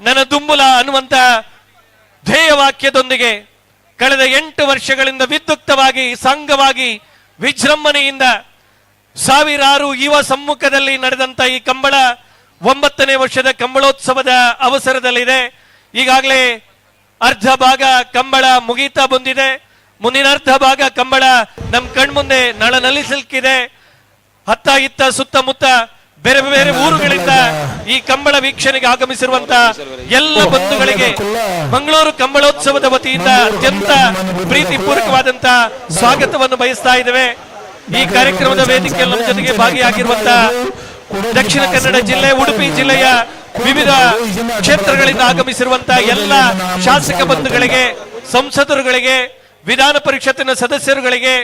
ನನ್ನ ದುಂಬುಲ ಅನ್ನುವಂತ ಧ್ಯೇಯವಾಕ್ಯದೊಂದಿಗೆ ಕಳೆದ 8 ವರ್ಷಗಳಿಂದ ವಿದ್ಯುಕ್ತವಾಗಿ, ಸಾಂಗವಾಗಿ, ವಿಜೃಂಭಣೆಯಿಂದ ಸಾವಿರಾರು ಯುವ ಸಮ್ಮುಖದಲ್ಲಿ ನಡೆದಂತ ಈ ಕಂಬಳ 9ನೇ ವರ್ಷದ ಕಂಬಳೋತ್ಸವದ ಅವಸರದಲ್ಲಿದೆ. ಈಗಾಗಲೇ ಅರ್ಧ ಭಾಗ ಕಂಬಳ ಮುಗೀತಾ ಬಂದಿದೆ. ಮುಂದಿನ ಅರ್ಧ ಭಾಗ ಕಂಬಳ ನಮ್ಮ ಕಣ್ಮುಂದೆ ನಳನಲಿಸಲಿಕ್ಕಿದೆ. ಹತ್ತ ಇತ್ತ ಸುತ್ತಮುತ್ತ ಬೇರೆ ಬೇರೆ ಊರುಗಳಿಂದ ಈ ಕಂಬಳ ವೀಕ್ಷಣೆಗೆ ಆಗಮಿಸಿರುವಂತ ಎಲ್ಲ ಬಂಧುಗಳಿಗೆ ಮಂಗಳೂರು ಕಂಬಳೋತ್ಸವದ ವತಿಯಿಂದ ಅತ್ಯಂತ ಪ್ರೀತಿಪೂರ್ವಕವಾದಂತ ಸ್ವಾಗತವನ್ನು ಬಯಸ್ತಾ ಇದ್ದೇವೆ. ಈ ಕಾರ್ಯಕ್ರಮದ ವೇದಿಕೆಯಲ್ಲಿ ನಮ್ಮ ಜೊತೆಗೆ ಭಾಗಿಯಾಗಿರುವಂತ ದಕ್ಷಿಣ ಕನ್ನಡ ಜಿಲ್ಲೆ, ಉಡುಪಿ ಜಿಲ್ಲೆಯ ವಿವಿಧ ಕ್ಷೇತ್ರಗಳಿಂದ ಆಗಮಿಸಿರುವಂತಹ ಎಲ್ಲ ಶಾಸಕ ಬಂಧುಗಳಿಗೆ, ಸಂಸದರುಗಳಿಗೆ, ವಿಧಾನ ಪರಿಷತ್ತಿನ ಸದಸ್ಯರುಗಳಿಗೆ,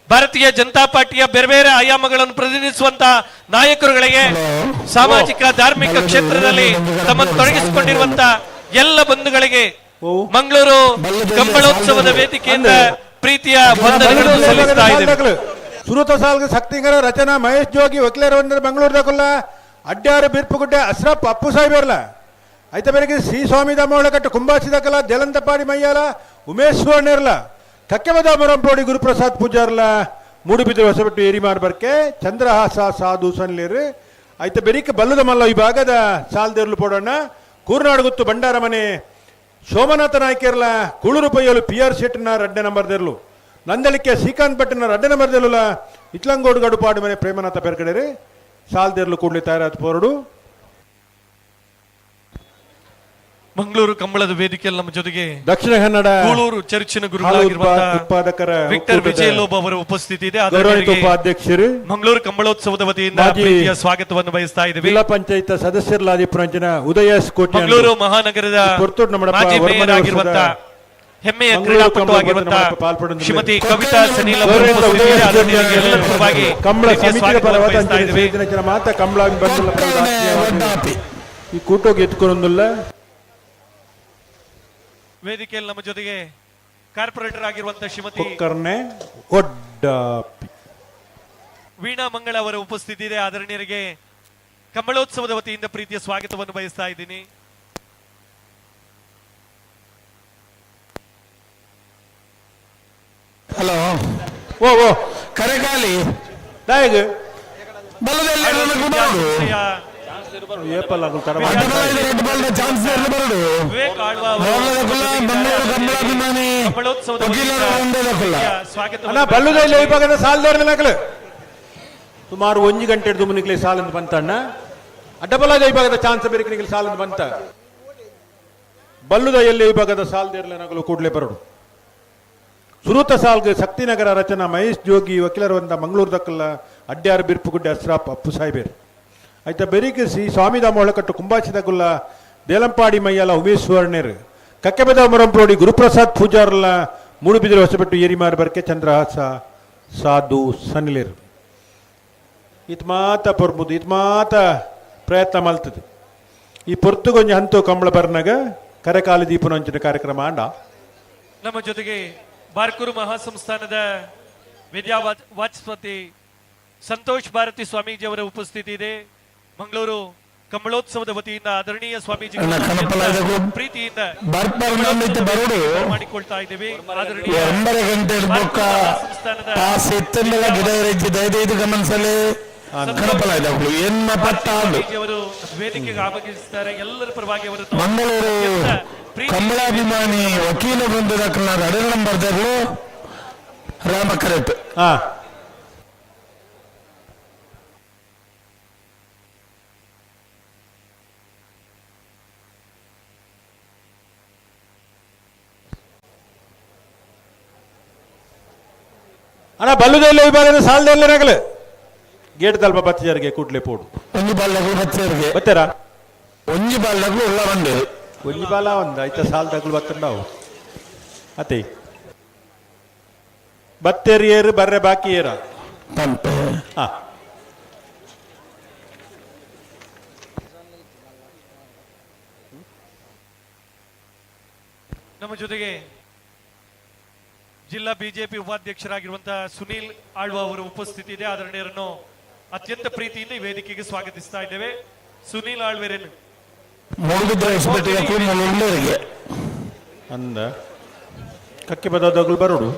ಭಾರತೀಯ ಜನತಾ ಪಾರ್ಟಿಯ ಬೇರೆ ಬೇರೆ ಆಯಾಮಗಳನ್ನು ಪ್ರತಿನಿಧಿಸುವಂತಹ ನಾಯಕರುಗಳಿಗೆ, ಸಾಮಾಜಿಕ ಧಾರ್ಮಿಕ ಕ್ಷೇತ್ರದಲ್ಲಿ ತಮ್ಮನ್ನು ತೊಡಗಿಸಿಕೊಂಡಿರುವಂತಹ ಎಲ್ಲ ಬಂಧುಗಳಿಗೆ ಮಂಗಳೂರು ಕಂಬಳೋತ್ಸವದ ವೇದಿಕೆಯಿಂದ ಪ್ರೀತಿಯ ವಂದನೆಗಳನ್ನು ಸಲ್ಲಿಸ್ತಾ ಇದ್ದೇವೆ. ಸುರುತ ಸಾಲ್ಗ ಶಕ್ತಿಂಗರ ರಚನಾ ಮಹೇಶ್ ಜೋಗಿ ವಕೀಲರ ಬೆಂಗಳೂರು ಅಡ್ಯಾರು ಬಿರ್ಪುಗುಡ್ಡೆ ಅಶ್ರಫ್ ಅಪ್ಪು ಸಾಹೇಬರ್ಲ ಐತ ಬೇರೆಗೆ ಶ್ರೀ ಸ್ವಾಮಿ ದಮೋಳಕಟ್ಟು ಕುಂಬಾಸಿದಕಲ ಜಲಂತಪಾಡಿ ಮಯ್ಯಾಲ ಉಮೇಶ್ ಸುವರ್ಣರ್ಲ ಕಕ್ಕೆಮದ ಮರಂಪೋಡಿ ಗುರುಪ್ರಸಾದ್ ಪೂಜಾರ್ಲ ಮೂಡುಬಿದ್ರೆ ಹೊಸಬೆಟ್ಟು ಏರಿಮಾರ್ ಬರ್ಕೆ ಚಂದ್ರಹಾಸ ಸಾಧು ಸನ್ಲೇರು ಐತ ಬೆರಿಕೆ ಬಲ್ಲದ ಮಲ್ಲ ಈ ಭಾಗದ ಸಾಲ್ದೇರ್ಲು ಪೋಡೋಣ ಕೂರ್ನಾಡುಗುತ್ತು ಭಂಡಾರ ಮನೆ ಸೋಮನಾಥ ನಾಯ್ಕರ್ಲ ಕೂಳೂರು ಪೈಯಲು ಪಿ ಆರ್ ಶೆಟ್ಟಿನ ರಡ್ಡೆ ನಂಬರ್ ದೇರ್ಲು ನಂದಳಿಕೆ ಶ್ರೀಕಾಂತ್ ಭಟ್ಟನ ರಡ್ಡೆ ನಂಬರ್ ದೇರ್ಲುಲ ಇತ್ಲಂಗೋಡು ಗಡುಪಾಡು ಮನೆ ಪ್ರೇಮನಾಥ ಪೆರ್ಕಡೆರಿ ಸಾಲ್ದೇರ್ಲು ಕೂಡಲಿ ತಯಾರಾದ ಪೋರಡು. ಮಂಗಳೂರು ಕಂಬಳದ ವೇದಿಕೆಯಲ್ಲಿ ನಮ್ಮ ಜೊತೆಗೆ ದಕ್ಷಿಣ ಕನ್ನಡ ಕೂಳೂರು ಚರ್ಚಿನ ಗುರುಗಳಾಗಿರುವಂತಹ ಉತ್ಪಾದಕರ ವಿಕ್ಟರ್ ವಿಜಯ್ ಲೋಬ್ ಅವರ ಉಪಸ್ಥಿತಿ ಇದೆ. ಉಪಾಧ್ಯಕ್ಷರು ಮಂಗಳೂರು ಕಂಬಳೋತ್ಸವದ ವತಿಯಿಂದ ಪ್ರೀತಿಯ ಸ್ವಾಗತವನ್ನು ಬಯಸ್ತಾ ಇದ್ದೀವಿ. ಜಿಲ್ಲಾ ಪಂಚಾಯತ್ ಸದಸ್ಯರಾದ ಪುರಂಜನ ಉದಯ ಕೋಟೆ, ಮಂಗಳೂರು ಮಹಾನಗರದ ಮಾಜಿ ಮೇಯರ್ ಆಗಿರುವಂತಹ ಹೆಮ್ಮೆಯ ಕ್ರೀಡಾಪಟು ಆಗಿರುವಂತಹ ಶ್ರೀಮತಿ ಕವಿತಾ ಸನಿಲ್ ಅವರ ಪರವಾಗಿ ಕಂಬಳ ಸಮಿತಿಯ ಪರವಾಗಿ ಮಾತ ಕಂಬಳ ಈ ಕೂಟೋಗಿ ಎತ್ಕೊಂಡೊಂದಿಲ್ಲ. ವೇದಿಕೆಯಲ್ಲಿ ನಮ್ಮ ಜೊತೆಗೆ ಕಾರ್ಪೊರೇಟರ್ ಆಗಿರುವಂತಹ ಶ್ರೀಮತಿ ವೀಣಾ ಮಂಗಳ ಅವರ ಉಪಸ್ಥಿತಿ ಇದೆ. ಆದರಣೀಯರಿಗೆ ಕಂಬಳೋತ್ಸವದ ವತಿಯಿಂದ ಪ್ರೀತಿಯ ಸ್ವಾಗತವನ್ನು ಬಯಸ್ತಾ ಇದ್ದೀನಿ. ಹಲೋ ಓ ಓ ಕರೆಗಾಲಿ ವಿಭಾಗದ ಸಾಲದವ್ರ ಸುಮಾರು 1 ಗಂಟೆ ಹಿಡಿದು ಮುನಿಗ್ಲಿ ಸಾಲಂದು ಬಂತಣ್ಣ. ಅಡ್ಡಬಲದ ವಿಭಾಗದ ಚಾನ್ಸ್ ಬೇರೆ ಸಾಲಂದು ಬಂತ. ಬಲ್ಲುದ ಎಲ್ಲಿ ವಿಭಾಗದ ಸಾಲದೇರ್ಲೆ ಕೂಡಲೇ ಬರಡು. ಸುರೂತ ಸಾಲ್ಗೆ ಶಕ್ತಿನಗರ ರಚನಾ ಮಹೇಶ್ ಜೋಗಿ ವಕೀಲರ ಒಂದ ಮಂಗಳೂರು ದಕ್ಕಲ್ಲ ಅಡ್ಯಾರು ಬಿರ್ಪುಗುಡ್ಡೆ ಅಸ್ರಾಪ್ ಅಪ್ಪು ಸಾಹೇಬೇರು ಐತ ಬೆರಿಕ್ ಶ್ರೀ ಸ್ವಾಮಿದ ಮೊಳಕಟ್ಟು ಕುಂಬಾಚಿದ ಗುಲ್ಲ ದೇಲಂಪಾಡಿ ಮಯ್ಯಲ ಉಮೇಶ್ ಸುವರ್ಣೇರು ಕಕ್ಕೆಬದ ಮುರಂಪ್ರೋಡಿ ಗುರುಪ್ರಸಾದ್ ಪೂಜಾರ್ಲ ಮೂಡುಬಿದಿರೆ ಹೊಸಬೆಟ್ಟು ಏರಿಮಾರು ಬರ್ಕೆ ಚಂದ್ರಹಾಸ ಸಾಧು ಸನಿಲೇರು ಇತ್ ಮಾತ ಪೊರ್ಬುದು ಇತ್ ಮಾತ ಪ್ರಯತ್ನ ಮಲ್ತದೆ ಈ ಪೊರ್ತುಗೊಂಜಿ ಹಂತು ಕಂಬಳ ಬರ್ನಾಗ ಕರೆಕಾಲು ದೀಪನಂಚಿನ ಕಾರ್ಯಕ್ರಮ ಅಂಡ. ನಮ್ಮ ಜೊತೆಗೆ ಬಾರ್ಕೂರು ಮಹಾಸಂಸ್ಥಾನದ ವಿದ್ಯಾ ವಾಚಸ್ಪತಿ ಸಂತೋಷ್ ಭಾರತಿ ಸ್ವಾಮೀಜಿ ಅವರ ಉಪಸ್ಥಿತಿ ಇದೆ. ಮಂಗಳೂರು ಕಂಬಳೋತ್ಸವದ ವತಿಯಿಂದ ಆದರಣೀಯ ಸ್ವಾಮೀಜಿ ಪ್ರೀತಿಯಿಂದ ಮಾಡಿಕೊಳ್ತಾ ಇದ್ದೇವೆ. ಅವರು ವೇದಿಕೆಗೆ ಆಗಮಿಸುತ್ತಾರೆ. ಎಲ್ಲರ ಪರವಾಗಿ ಅವರು ಮಂಗಳೂರು ಕಂಬಳಾಭಿಮಾನಿ ವಕೀಲ ವೃಂದದ ನಂಬರ್ ರಾಮ ಕರೆಕ್ಟ್. ಅಣ್ಣ ಬಲ್ಲುದೆಲ್ಲ ವಿಭಾಗದ ಸಾಲದೆಲ್ಲ ನಗಲು ಗೇಟ್ ತಲ್ಪ ಬತ್ತಿಜರಿಗೆ ಕೂಡ್ಲೆ ಪೋಡು ಒಂಜಿ ಬಾಲ್ದಗಳು ಬತ್ತಿಜರಿಗೆ ಬತ್ತಾರ ಒಂಜಿ ಬಾಲ್ದಗಳು ಉಳ್ಳ ಬಂದು ಒಂಜಿ ಬಾಲ ಒಂದು ಐತ ಸಾಲದಗಳು ಬತ್ತಂಡವು ಅತ್ತೆ ಬತ್ತೇರಿ ಏರು ಬರ್ರೆ ಬಾಕಿ ಏರ ಪಂಪೆ. ಹಾ ನಮ್ಮ ಜೊತೆಗೆ ಜಿಲ್ಲಾ ಬಿಜೆಪಿ ಉಪಾಧ್ಯಕ್ಷರಾಗಿರುವಂತಹ ಸುನೀಲ್ ಆಳ್ವ ಅವರ ಉಪಸ್ಥಿತಿ ಇದೆ. ಆದರಣೀಯರನ್ನು ಅತ್ಯಂತ ಪ್ರೀತಿಯಿಂದ ಈ ವೇದಿಕೆಗೆ ಸ್ವಾಗತಿಸ್ತಾ ಇದ್ದೇವೆ. ಸುನೀಲ್ ಆಳ್ವೆರೇನು ಅಂದ ಕಕ್ಕೆ ಬದಗಳು ಬರೋಡು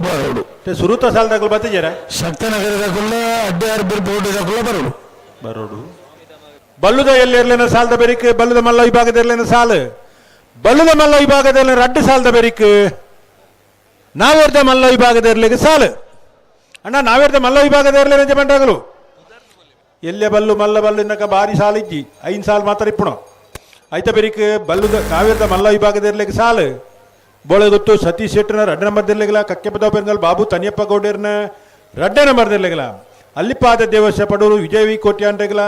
ಬರೋಡು ಸುರುತ ಸಾಲದಾಗಲು ಬತ್ತಿಜರ ಶಕ್ತನಗರದಗುಲ್ಲ ಅಡ್ಡಾರ್ ಬೋರ್ಡ್ದಗುಲ್ಲ ಬರೋಡು ಬರೋಡು ಬಲ್ಲುದ ಎಲ್ಲಿರ್ಲೇನ ಸಾಲದ ಬೆರಿಕ್ ಬಲ್ಲುದ ಮಲ್ಲ ವಿಭಾಗದ ಸಾಲು ಬಲ್ಲುದ ಮಲ್ಲ ವಿಭಾಗದಲ್ಲಿ ರಡ್ಡು ಸಾಲದ ಬೆರಿಕ್ ನಾವೇರ್ದ ಮಲ್ಲ ವಿಭಾಗದ ಇರ್ಲಿಕ್ಕೆ ಸಾಲು ಅಣ್ಣ ನಾವೇರ್ದ ಮಲ್ಲ ವಿಭಾಗದ ಇರ್ಲಿ ಅಂತ ಬಂಡಾಗಲು ಎಲ್ಲೆ ಬಲ್ಲು ಮಲ್ಲ ಬಲ್ಲು ಇನ್ನಕ ಬಾರಿ ಸಾಲು ಇಜ್ಜಿ ಐನ್ ಸಾಲು ಮಾತ್ರ ಇಪ್ಪಣ ಐತ ಬೆರಿಕ್ ಬಲ್ಲುದ ಕಾವೇರ್ದ ಮಲ್ಲ ವಿಭಾಗದ ಇರ್ಲಿಕ್ಕೆ ಸಾಲು ಬೋಳೆ ಗೊತ್ತು ಸತೀಶ್ ಶೆಟ್ಟರ್ನ ರಡ್ಡ ನಂಬರ್ ಇರ್ಲಿಲ್ಲ ಕಕ್ಕೆಪದ ಪೆಂಗಲ್ ಬಾಬು ತನಿಯಪ್ಪ ಗೌಡರ್ನ ರಡ್ಡ ನಂಬರ್ ಇರ್ಲಿಲ್ಲ ಅಲ್ಲಿಪಾದ ದೇವಸ್ಯ ಪಡೂರು ವಿಜಯ ವಿ ಕೋಟ್ಯಾನ್ರೆಗಲ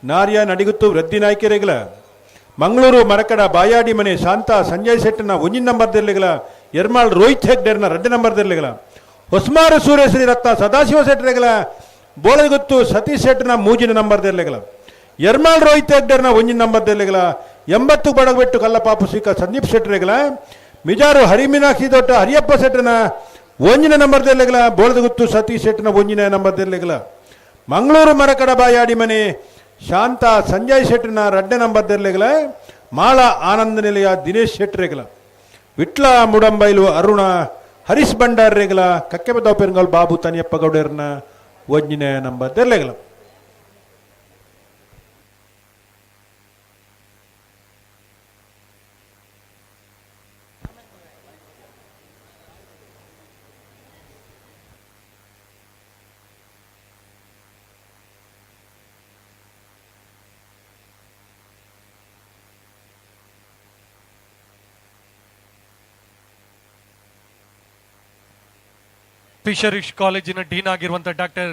ನಾರ್ಯ ನಡಿಗುತ್ತು ವೃದ್ಧಿ ನಾಯ್ಕರೆಗಲ ಮಂಗಳೂರು ಮರಕಡ ಬಾಯಾಡಿ ಮನೆ ಶಾಂತ ಸಂಜಯ್ ಶೆಟ್ಟರ್ನ ಒಂಜಿನ ನಂಬರ್ ಇರ್ಲಿಲ್ಲ ಎರ್ಮಾಳ್ ರೋಹಿತ್ ಹೆಗ್ಡೇರ್ನ ರಡ್ಡ ನಂಬರ್ ಇರ್ಲಿಲ್ಲ ಹೊಸ್ಮಾರು ಸೂರ್ಯಶ್ರೀ ರತ್ನ ಸದಾಶಿವ ಶೆಟ್ಟರೆಗಲ ಬೋಳಗುತ್ತು ಸತೀಶ್ ಶೆಟ್ಟರ್ನ ಮೂಜಿನ ನಂಬರ್ ಇರ್ಲಿಲ್ಲ ಎರ್ಮಾಳ್ ರೋಹಿತ್ ಹೆಗ್ಡೇರ್ನ ಒಂಜಿನ ನಂಬರ್ ಇರ್ಲಿಲ್ಲ 80 ಬಡಗಬೆಟ್ಟು ಕಲ್ಲಪಾಪು ಸಿಕ್ಕ ಸಂದೀಪ್ ಶೆಟ್ಟರೆಗಲ ಮಿಜಾರು ಹರಿಮೀನಾಕ್ಷಿ ದೊಡ್ಡ ಹರಿಯಪ್ಪ ಶೆಟ್ಟರ್ನ ಒಂಜಿನ ನಂಬರ್ ಇರ್ಲಿಲ್ಲ ಬೋಳದಗುತ್ತು ಸತೀಶ್ ಶೆಟ್ಟರ್ನ ಒಂಜಿನ ನಂಬರ್ ಇರ್ಲಿಲ್ಲ ಮಂಗಳೂರು ಮರಕಡ ಬಾಯಾಡಿ ಮನೆ ಶಾಂತ ಸಂಜಯ್ ಶೆಟ್ಟರ್ನ ರಡ್ಡ ನಂಬರ್ ಇರ್ಲಿಲ್ಲ ಮಾಳ ಆನಂದ ನಿಲಯ ದಿನೇಶ್ ಶೆಟ್ಟರೆಗಲ ವಿಟ್ಲ ಮುಡಂಬೈಲು ಅರುಣ ಹರೀಶ್ ಭಂಡಾರ್ ರೇಗಲ ಕಕ್ಕೆಬದ ಪೆರಂಗಲ್ ಬಾಬು ತನಿಯಪ್ಪ ಗೌಡರ್ನ ಒಂಜಿನ ನಂಬರ್ ಇರ್ಲಿಲ್ಲ. ಫಿಶರೀಸ್ ಕಾಲೇಜಿನ ಡೀನ್ ಆಗಿರುವಂತಹ ಡಾಕ್ಟರ್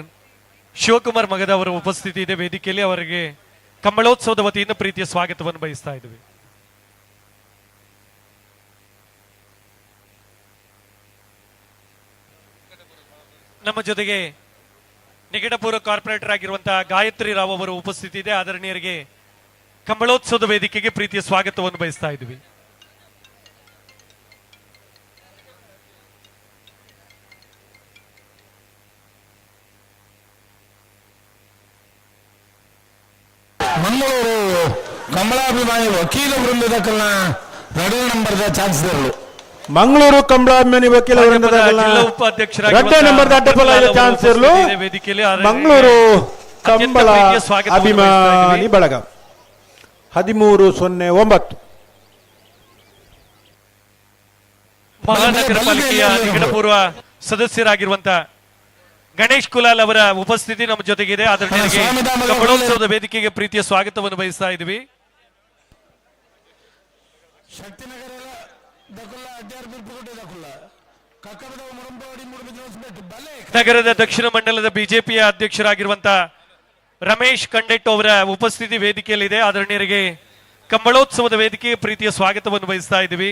ಶಿವಕುಮಾರ್ ಮಗದ ಅವರ ಉಪಸ್ಥಿತಿ ಇದೆ ವೇದಿಕೆಯಲ್ಲಿ. ಅವರಿಗೆ ಕಂಬಳೋತ್ಸವದ ವತಿಯಿಂದ ಪ್ರೀತಿಯ ಸ್ವಾಗತವನ್ನು ಬಯಸ್ತಾ ಇದ್ವಿ. ನಮ್ಮ ಜೊತೆಗೆ ನಿಕಟಪೂರ್ವ ಕಾರ್ಪೊರೇಟರ್ ಆಗಿರುವಂತಹ ಗಾಯತ್ರಿ ರಾವ್ ಅವರ ಉಪಸ್ಥಿತಿ ಇದೆ. ಆದರಣೀಯರಿಗೆ ಕಂಬಳೋತ್ಸವದ ವೇದಿಕೆಗೆ ಪ್ರೀತಿಯ ಸ್ವಾಗತವನ್ನು ಬಯಸ್ತಾ ಇದ್ವಿ. ಮಂಗಳೂರು ಕಮಲಾಭಿಮಾನಿ ವಕೀಲ ವೃಂದದ ಕಲ್ನ ರಡ್ಡ ನಂಬರ್ದ ಚಾನ್ಸ್ದರ್ಲು ಮಂಗಳೂರು ಕಮಲಾಭಿಮಾನಿ ವಕೀಲ ವೃಂದದ ರಡ್ಡ ನಂಬರ್ದ ಅಡ್ಡಪಲ ಚಾನ್ಸ್ ಇರಲು ಮಂಗಳೂರು ಕಂಬಳ ಅಭಿಮಾನಿ ಬಳಗ 13-09. ಮಹಾನಗರ ಪಾಲಿಕೆಯ ನಿಕಟಪೂರ್ವ ಸದಸ್ಯರಾಗಿರುವಂತಹ ಗಣೇಶ್ ಕುಲಾಲ್ ಅವರ ಉಪಸ್ಥಿತಿ ನಮ್ಮ ಜೊತೆಗಿದೆ. ಆದರಣೀಯರಿಗೆ ಕಂಬಳೋತ್ಸವದ ವೇದಿಕೆಗೆ ಪ್ರೀತಿಯ ಸ್ವಾಗತವನ್ನು ಬಯಸ್ತಾ ಇದ್ವಿ. ನಗರದ ದಕ್ಷಿಣ ಮಂಡಲದ ಬಿಜೆಪಿಯ ಅಧ್ಯಕ್ಷರಾಗಿರುವಂತಹ Ramesh ಕಂಡೆಟ್ಟು ಅವರ ಉಪಸ್ಥಿತಿ ವೇದಿಕೆಯಲ್ಲಿದೆ. ಆದರಣೀಯರಿಗೆ ಕಂಬಳೋತ್ಸವದ ವೇದಿಕೆಗೆ ಪ್ರೀತಿಯ ಸ್ವಾಗತವನ್ನು ಬಯಸ್ತಾ ಇದ್ದೀವಿ.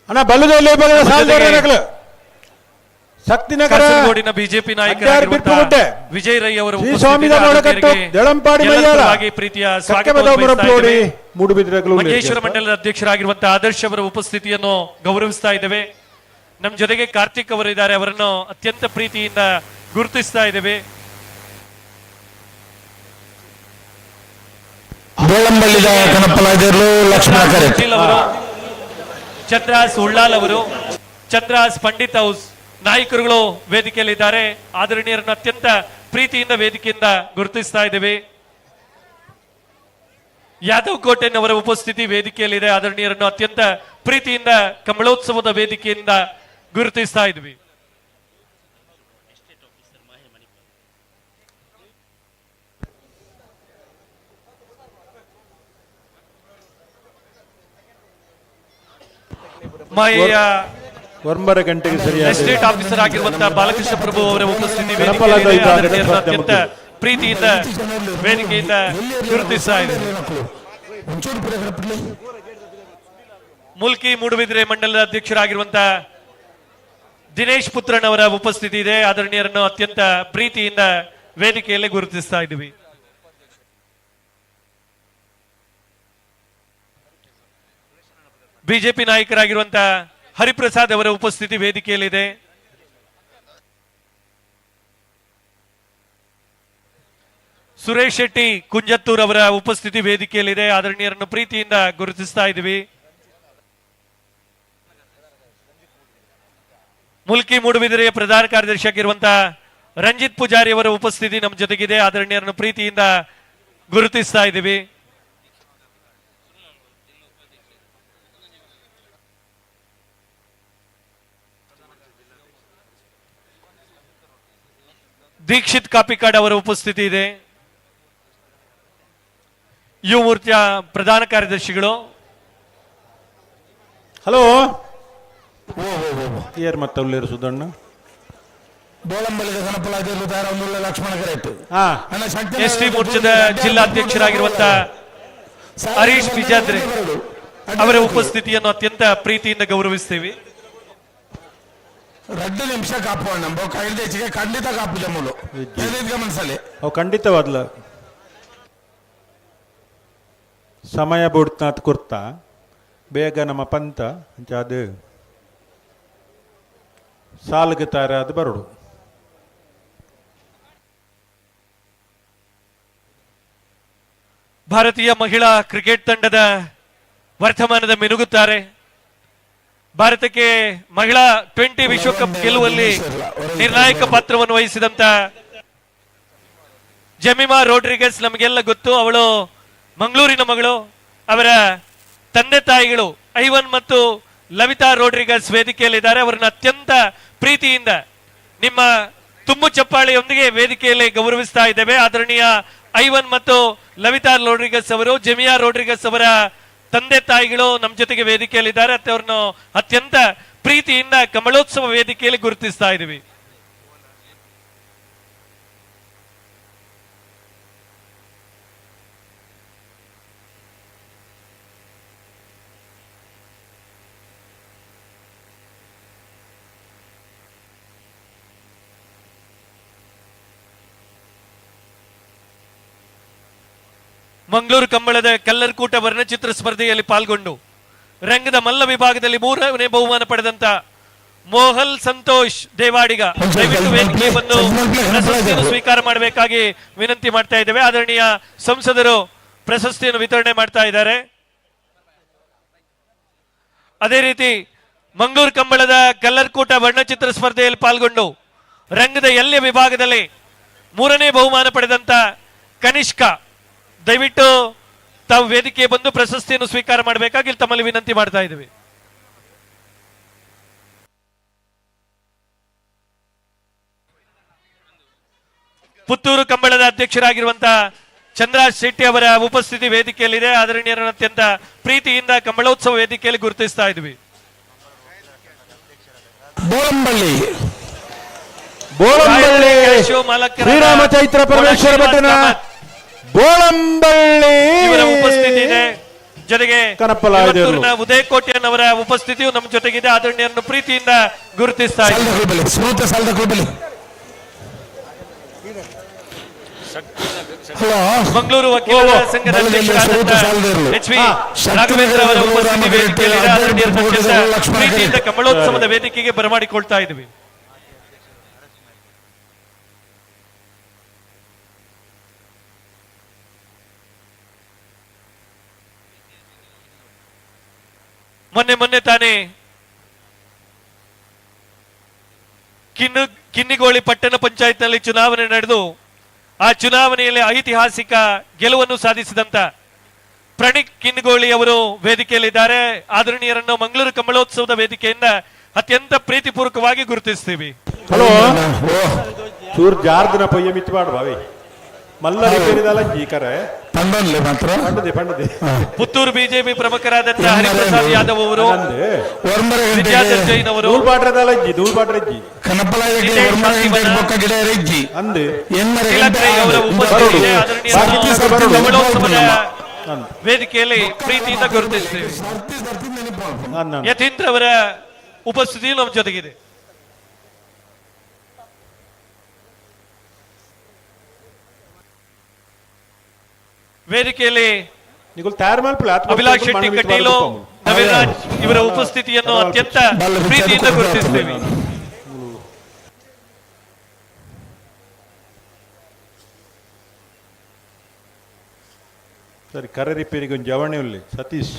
ಅಣ್ಣ ಬಲ್ಲದಲ್ಲಿ ಶಕ್ತಿನಗರ ಕಾಸರಗೋಡಿನ ಬಿಜೆಪಿ ನಾಯಕರಾಗಿರುವಂತಹ ವಿಜಯ್ ರೈ ಅವರ ಪ್ರೀತಿಯ ಸ್ವಾಗತ. ಮಂಜೇಶ್ವರ ಮಂಡಲದ ಅಧ್ಯಕ್ಷರಾಗಿರುವಂತಹ ಆದರ್ಶ್ ಅವರ ಉಪಸ್ಥಿತಿಯನ್ನು ಗೌರವಿಸ್ತಾ ಇದ್ದೇವೆ. ನಮ್ಮ ಜೊತೆಗೆ ಕಾರ್ತಿಕ್ ಅವರು ಇದ್ದಾರೆ, ಅವರನ್ನು ಅತ್ಯಂತ ಪ್ರೀತಿಯಿಂದ ಗುರುತಿಸ್ತಾ ಇದ್ದೇವೆ. ಚಂದ್ರಾಸ್ ಉಳ್ಳಾಲ್ ಅವರು, ಚಂದ್ರಾಸ್ ಪಂಡಿತ್ ಹೌಸ್ ನಾಯಕರುಗಳು ವೇದಿಕೆಯಲ್ಲಿದ್ದಾರೆ. ಆದರಣೀಯರನ್ನು ಅತ್ಯಂತ ಪ್ರೀತಿಯಿಂದ ವೇದಿಕೆಯಿಂದ ಗುರುತಿಸ್ತಾ ಇದ್ದೇವೆ. ಯಾದವ್ ಕೋಟೆನವರ ಉಪಸ್ಥಿತಿ ವೇದಿಕೆಯಲ್ಲಿದೆ. ಆದರಣೀಯರನ್ನು ಅತ್ಯಂತ ಪ್ರೀತಿಯಿಂದ ಕಮಲೋತ್ಸವದ ವೇದಿಕೆಯಿಂದ ಗುರುತಿಸ್ತಾ ಇದ್ವಿ. ಒಂಬತ್ತು ಗಂಟೆಗೆ ಸರಿಯಾಗಿ ಎಸ್ಟೇಟ್ ಆಫೀಸರ್ ಆಗಿರುವಂತಹ ಬಾಲಕೃಷ್ಣ ಪ್ರಭು ಅವರ ಉಪಸ್ಥಿತಿ ಅತ್ಯಂತ ಪ್ರೀತಿಯಿಂದ ವೇದಿಕೆಯಿಂದ ಗುರುತಿಸ್ತಾ ಇದೆ. ಮುಲ್ಕಿ ಮೂಡುಬಿದಿರೆ ಮಂಡಲದ ಅಧ್ಯಕ್ಷರಾಗಿರುವಂತಹ ದಿನೇಶ್ ಪುತ್ರನ್ ಅವರ ಉಪಸ್ಥಿತಿ ಇದೆ. ಆದರಣೀಯರನ್ನು ಅತ್ಯಂತ ಪ್ರೀತಿಯಿಂದ ವೇದಿಕೆಯಲ್ಲಿ ಗುರುತಿಸ್ತಾ ಇದ್ದೀವಿ. ಬಿಜೆಪಿ ನಾಯಕರಾಗಿರುವಂತಹ ಹರಿಪ್ರಸಾದ್ ಅವರ ಉಪಸ್ಥಿತಿ ವೇದಿಕೆಯಲ್ಲಿದೆ. ಸುರೇಶ್ ಶೆಟ್ಟಿ ಕುಂಜತ್ತೂರ್ ಅವರ ಉಪಸ್ಥಿತಿ ವೇದಿಕೆಯಲ್ಲಿದೆ. ಆದರಣೀಯರನ್ನು ಪ್ರೀತಿಯಿಂದ ಗುರುತಿಸ್ತಾ ಇದ್ದೀವಿ. ಮುಲ್ಕಿ ಮೂಡುಬಿದಿರೆಯ ಪ್ರಧಾನ ಕಾರ್ಯದರ್ಶಿಯಾಗಿರುವಂತಹ ರಂಜಿತ್ ಪೂಜಾರಿ ಅವರ ಉಪಸ್ಥಿತಿ ನಮ್ಮ ಜೊತೆಗಿದೆ. ಆದರಣೀಯರನ್ನು ಪ್ರೀತಿಯಿಂದ ಗುರುತಿಸ್ತಾ ಇದ್ದೀವಿ. ದೀಕ್ಷಿತ್ ಕಾಪಿಕಾಡ್ ಅವರ ಉಪಸ್ಥಿತಿ ಇದೆ. ಯುವ ಮೂರ್ತಿಯ ಪ್ರಧಾನ ಕಾರ್ಯದರ್ಶಿಗಳು. ಹಲೋ ಸುಧಣ್ಣ ಎಸ್ಟಿ ಮೋರ್ಚಾದ ಜಿಲ್ಲಾಧ್ಯಕ್ಷರಾಗಿರುವಂತಹ ಹರೀಶ್ ಬಿಜಾದ್ರೆ ಅವರ ಉಪಸ್ಥಿತಿಯನ್ನು ಅತ್ಯಂತ ಪ್ರೀತಿಯಿಂದ ಗೌರವಿಸ್ತೀವಿ. 2 ನಿಮಿಷ ಕಾಪು ಖಂಡಿತ ಕಾಪು ಜಮೂಲು ಗಮನಿಸಲಿ ಖಂಡಿತವಾದ್ಲ ಸಮಯ ಬುಡ್ತಾತ್ ಕುರ್ತಾ ಬೇಗ ನಮ್ಮ ಪಂತ ಅದು ಸಾಲ್ಗೆ ತಾರ ಅದು ಬರಡು. ಭಾರತೀಯ ಮಹಿಳಾ ಕ್ರಿಕೆಟ್ ತಂಡದ ವರ್ತಮಾನದ ಮಿನುಗುತ್ತಾರೆ. ಭಾರತಕ್ಕೆ ಮಹಿಳಾ 20 ವಿಶ್ವಕಪ್ ಗೆಲ್ಲುವಲ್ಲಿ ನಿರ್ಣಾಯಕ ಪಾತ್ರವನ್ನು ವಹಿಸಿದಂತ ಜೆಮಿಮಾ ರೋಡ್ರಿಗಸ್ ನಮಗೆಲ್ಲ ಗೊತ್ತು. ಅವಳು ಮಂಗಳೂರಿನ ಮಗಳು. ಅವರ ತಂದೆ ತಾಯಿಗಳು ಐವನ್ ಮತ್ತು ಲವಿತಾ ರೋಡ್ರಿಗಸ್ ವೇದಿಕೆಯಲ್ಲಿದ್ದಾರೆ. ಅವರನ್ನು ಅತ್ಯಂತ ಪ್ರೀತಿಯಿಂದ ನಿಮ್ಮ ತುಂಬು ಚಪ್ಪಾಳೆಯೊಂದಿಗೆ ವೇದಿಕೆಯಲ್ಲಿ ಗೌರವಿಸ್ತಾ ಇದ್ದೇವೆ. ಆದರಣೀಯ ಐವನ್ ಮತ್ತು ಲವಿತಾ ರೋಡ್ರಿಗಸ್ ಅವರು, ಜೆಮಿಯಾ ರೋಡ್ರಿಗಸ್ ಅವರ ತಂದೆ ತಾಯಿಗಳು ನಮ್ಮ ಜೊತೆಗೆ ವೇದಿಕೆಯಲ್ಲಿದ್ದಾರೆ. ಅವರನ್ನು ಅತ್ಯಂತ ಪ್ರೀತಿಯಿಂದ ಕಮಲೋತ್ಸವ ವೇದಿಕೆಯಲ್ಲಿ ಗುರುತಿಸ್ತಾ ಇದ್ದೀವಿ. ಮಂಗಳೂರು ಕಂಬಳದ ಕಲ್ಲರ್ಕೂಟ ವರ್ಣಚಿತ್ರ ಸ್ಪರ್ಧೆಯಲ್ಲಿ ಪಾಲ್ಗೊಂಡು ರಂಗದ ಮಲ್ಲ ವಿಭಾಗದಲ್ಲಿ 3ನೇ ಬಹುಮಾನ ಪಡೆದಂತ ಮೋಹಲ್ ಸಂತೋಷ್ ದೇವಾಡಿಗ ದಯವಿಟ್ಟು ವೇದಿಕೆ ಬಂದು ಪ್ರಶಸ್ತಿಯನ್ನು ಸ್ವೀಕಾರ ಮಾಡಬೇಕಾಗಿ ವಿನಂತಿ ಮಾಡ್ತಾ ಇದ್ದೇವೆ. ಆದರಣೀಯ ಸಂಸದರು ಪ್ರಶಸ್ತಿಯನ್ನು ವಿತರಣೆ ಮಾಡ್ತಾ ಇದ್ದಾರೆ. ಅದೇ ರೀತಿ Mangaluru ಕಂಬಳದ ಕಲ್ಲರ್ಕೂಟ ವರ್ಣಚಿತ್ರ ಸ್ಪರ್ಧೆಯಲ್ಲಿ ಪಾಲ್ಗೊಂಡು ರಂಗದ ಎಲ್ಯ ವಿಭಾಗದಲ್ಲಿ 3ನೇ ಬಹುಮಾನ ಪಡೆದಂತ ಕನಿಷ್ಕ, ದಯವಿಟ್ಟು ತಾವು ವೇದಿಕೆ ಬಂದು ಪ್ರಶಸ್ತಿಯನ್ನು ಸ್ವೀಕಾರ ಮಾಡಬೇಕಾಗಿ ತಮ್ಮಲ್ಲಿ ವಿನಂತಿ ಮಾಡ್ತಾ ಇದ್ದೀವಿ. ಪುತ್ತೂರು ಕಂಬಳದ ಅಧ್ಯಕ್ಷರಾಗಿರುವಂತಹ ಚಂದ್ರಾಜ್ ಶೆಟ್ಟಿ ಅವರ ಉಪಸ್ಥಿತಿ ವೇದಿಕೆಯಲ್ಲಿದೆ. ಆದರಣೀಯರನ್ನು ಅತ್ಯಂತ ಪ್ರೀತಿಯಿಂದ ಕಂಬಳೋತ್ಸವ ವೇದಿಕೆಯಲ್ಲಿ ಗುರುತಿಸ್ತಾ ಇದ್ವಿ. ಬೋಳಂಬಳ್ಳಿ ಬೋಳಂಬಳ್ಳಿ ಶ್ರೀರಾಮ ಚೈತ್ರ ಪರಮೇಶ್ವರ ಭಟ್ಟನ ಬೋಳಂಬಳ್ಳಿ ಇವರ ಉಪಸ್ಥಿತಿ ಇದೆ. ಜೊತೆಗೆ ಉದಯ ಕೋಟ್ಯನ್ ಅವರ ಉಪಸ್ಥಿತಿಯು ನಮ್ಮ ಜೊತೆಗಿದೆ. ಆದರಣೀಯರನ್ನು ಪ್ರೀತಿಯಿಂದ ಗುರುತಿಸ್ತಾ ಇದ್ದೀವಿ. ಮಂಗಳೂರು ವಕೀಲರ ಸಂಘದ ಅಧ್ಯಕ್ಷರಾದಂತಹ ಎಚ್ ವಿ ರಾಘವೇಂದ್ರ ಅವರ ಉಪಸ್ಥಿತಿ ವೇದಿಕೆಯಲ್ಲಿದೆ. ಆದರಣೀಯರನ್ನು ಅತ್ಯಂತ ಪ್ರೀತಿಯಿಂದ ಕಂಬಳೋತ್ಸವದ ವೇದಿಕೆಗೆ ಬರಮಾಡಿಕೊಳ್ತಾ ಇದ್ವಿ. ಮೊನ್ನೆ ಮೊನ್ನೆ ತಾನೇ ಕಿನ್ನಿಗೋಳಿ ಪಟ್ಟಣ ಪಂಚಾಯತ್ನಲ್ಲಿ ಚುನಾವಣೆ ನಡೆದು ಆ ಚುನಾವಣೆಯಲ್ಲಿ ಐತಿಹಾಸಿಕ ಗೆಲುವನ್ನು ಸಾಧಿಸಿದಂತ ಪ್ರಣೀತ್ ಕಿನ್ನಿಗೋಳಿ ಅವರು ವೇದಿಕೆಯಲ್ಲಿದ್ದಾರೆ. ಆದರಣೀಯರನ್ನು ಮಂಗಳೂರು ಕಂಬಳೋತ್ಸವದ ವೇದಿಕೆಯಿಂದ ಅತ್ಯಂತ ಪ್ರೀತಿಪೂರ್ವಕವಾಗಿ ಗುರುತಿಸ್ತೀವಿ. ಹಲೋ ಚೂರ್ ಜಾರ್ದನ ಪೊಯ್ಯ ಮಿಚ್ಚ ಮಾಡು ಭಾವಿ ಮಲ್ಲ ರಿಪೇರಿದಲ್ಲ ಜೀಕರೆ ಪಂಡನ್ಲೆ ಮಾತ್ರ ಪಂಡದೆ ಪಂಡದೆ. ಪುತ್ತೂರು ಬಿಜೆಪಿ ಪ್ರಮುಖರಾದಂತಹ ಹರಿಪ್ರಸಾದ್ ಯಾದವ್ ಅವರು, ವಿದ್ಯಾಧರ್ ಜೈನ್ ಅವರು, ವೇದಿಕೆಯಲ್ಲಿ ಪ್ರೀತಿಯಿಂದ ಗುರುತಿಸ್ತೀವಿ. ಯತೀಂದ್ರ ಅವರ ಉಪಸ್ಥಿತಿಯು ನಮ್ಮ ಜೊತೆಗಿದೆ. ವೇದಿಕೆಯಲ್ಲಿ ಅಭಿಲಾಷ್ ಶೆಟ್ಟಿ ಕಟೀಲು, ನವೀನ್ ಇವರ ಉಪಸ್ಥಿತಿಯನ್ನು ಅತ್ಯಂತ ಪ್ರೀತಿಯಿಂದ ಗುರುತಿಸ್ತೀವಿ. ಸರಿ, ಕರೆ ರಿಪೇರಿಗೆ ಒಂದು ಜವಣಿ ಉಳ್ಳಿ ಸತೀಶ್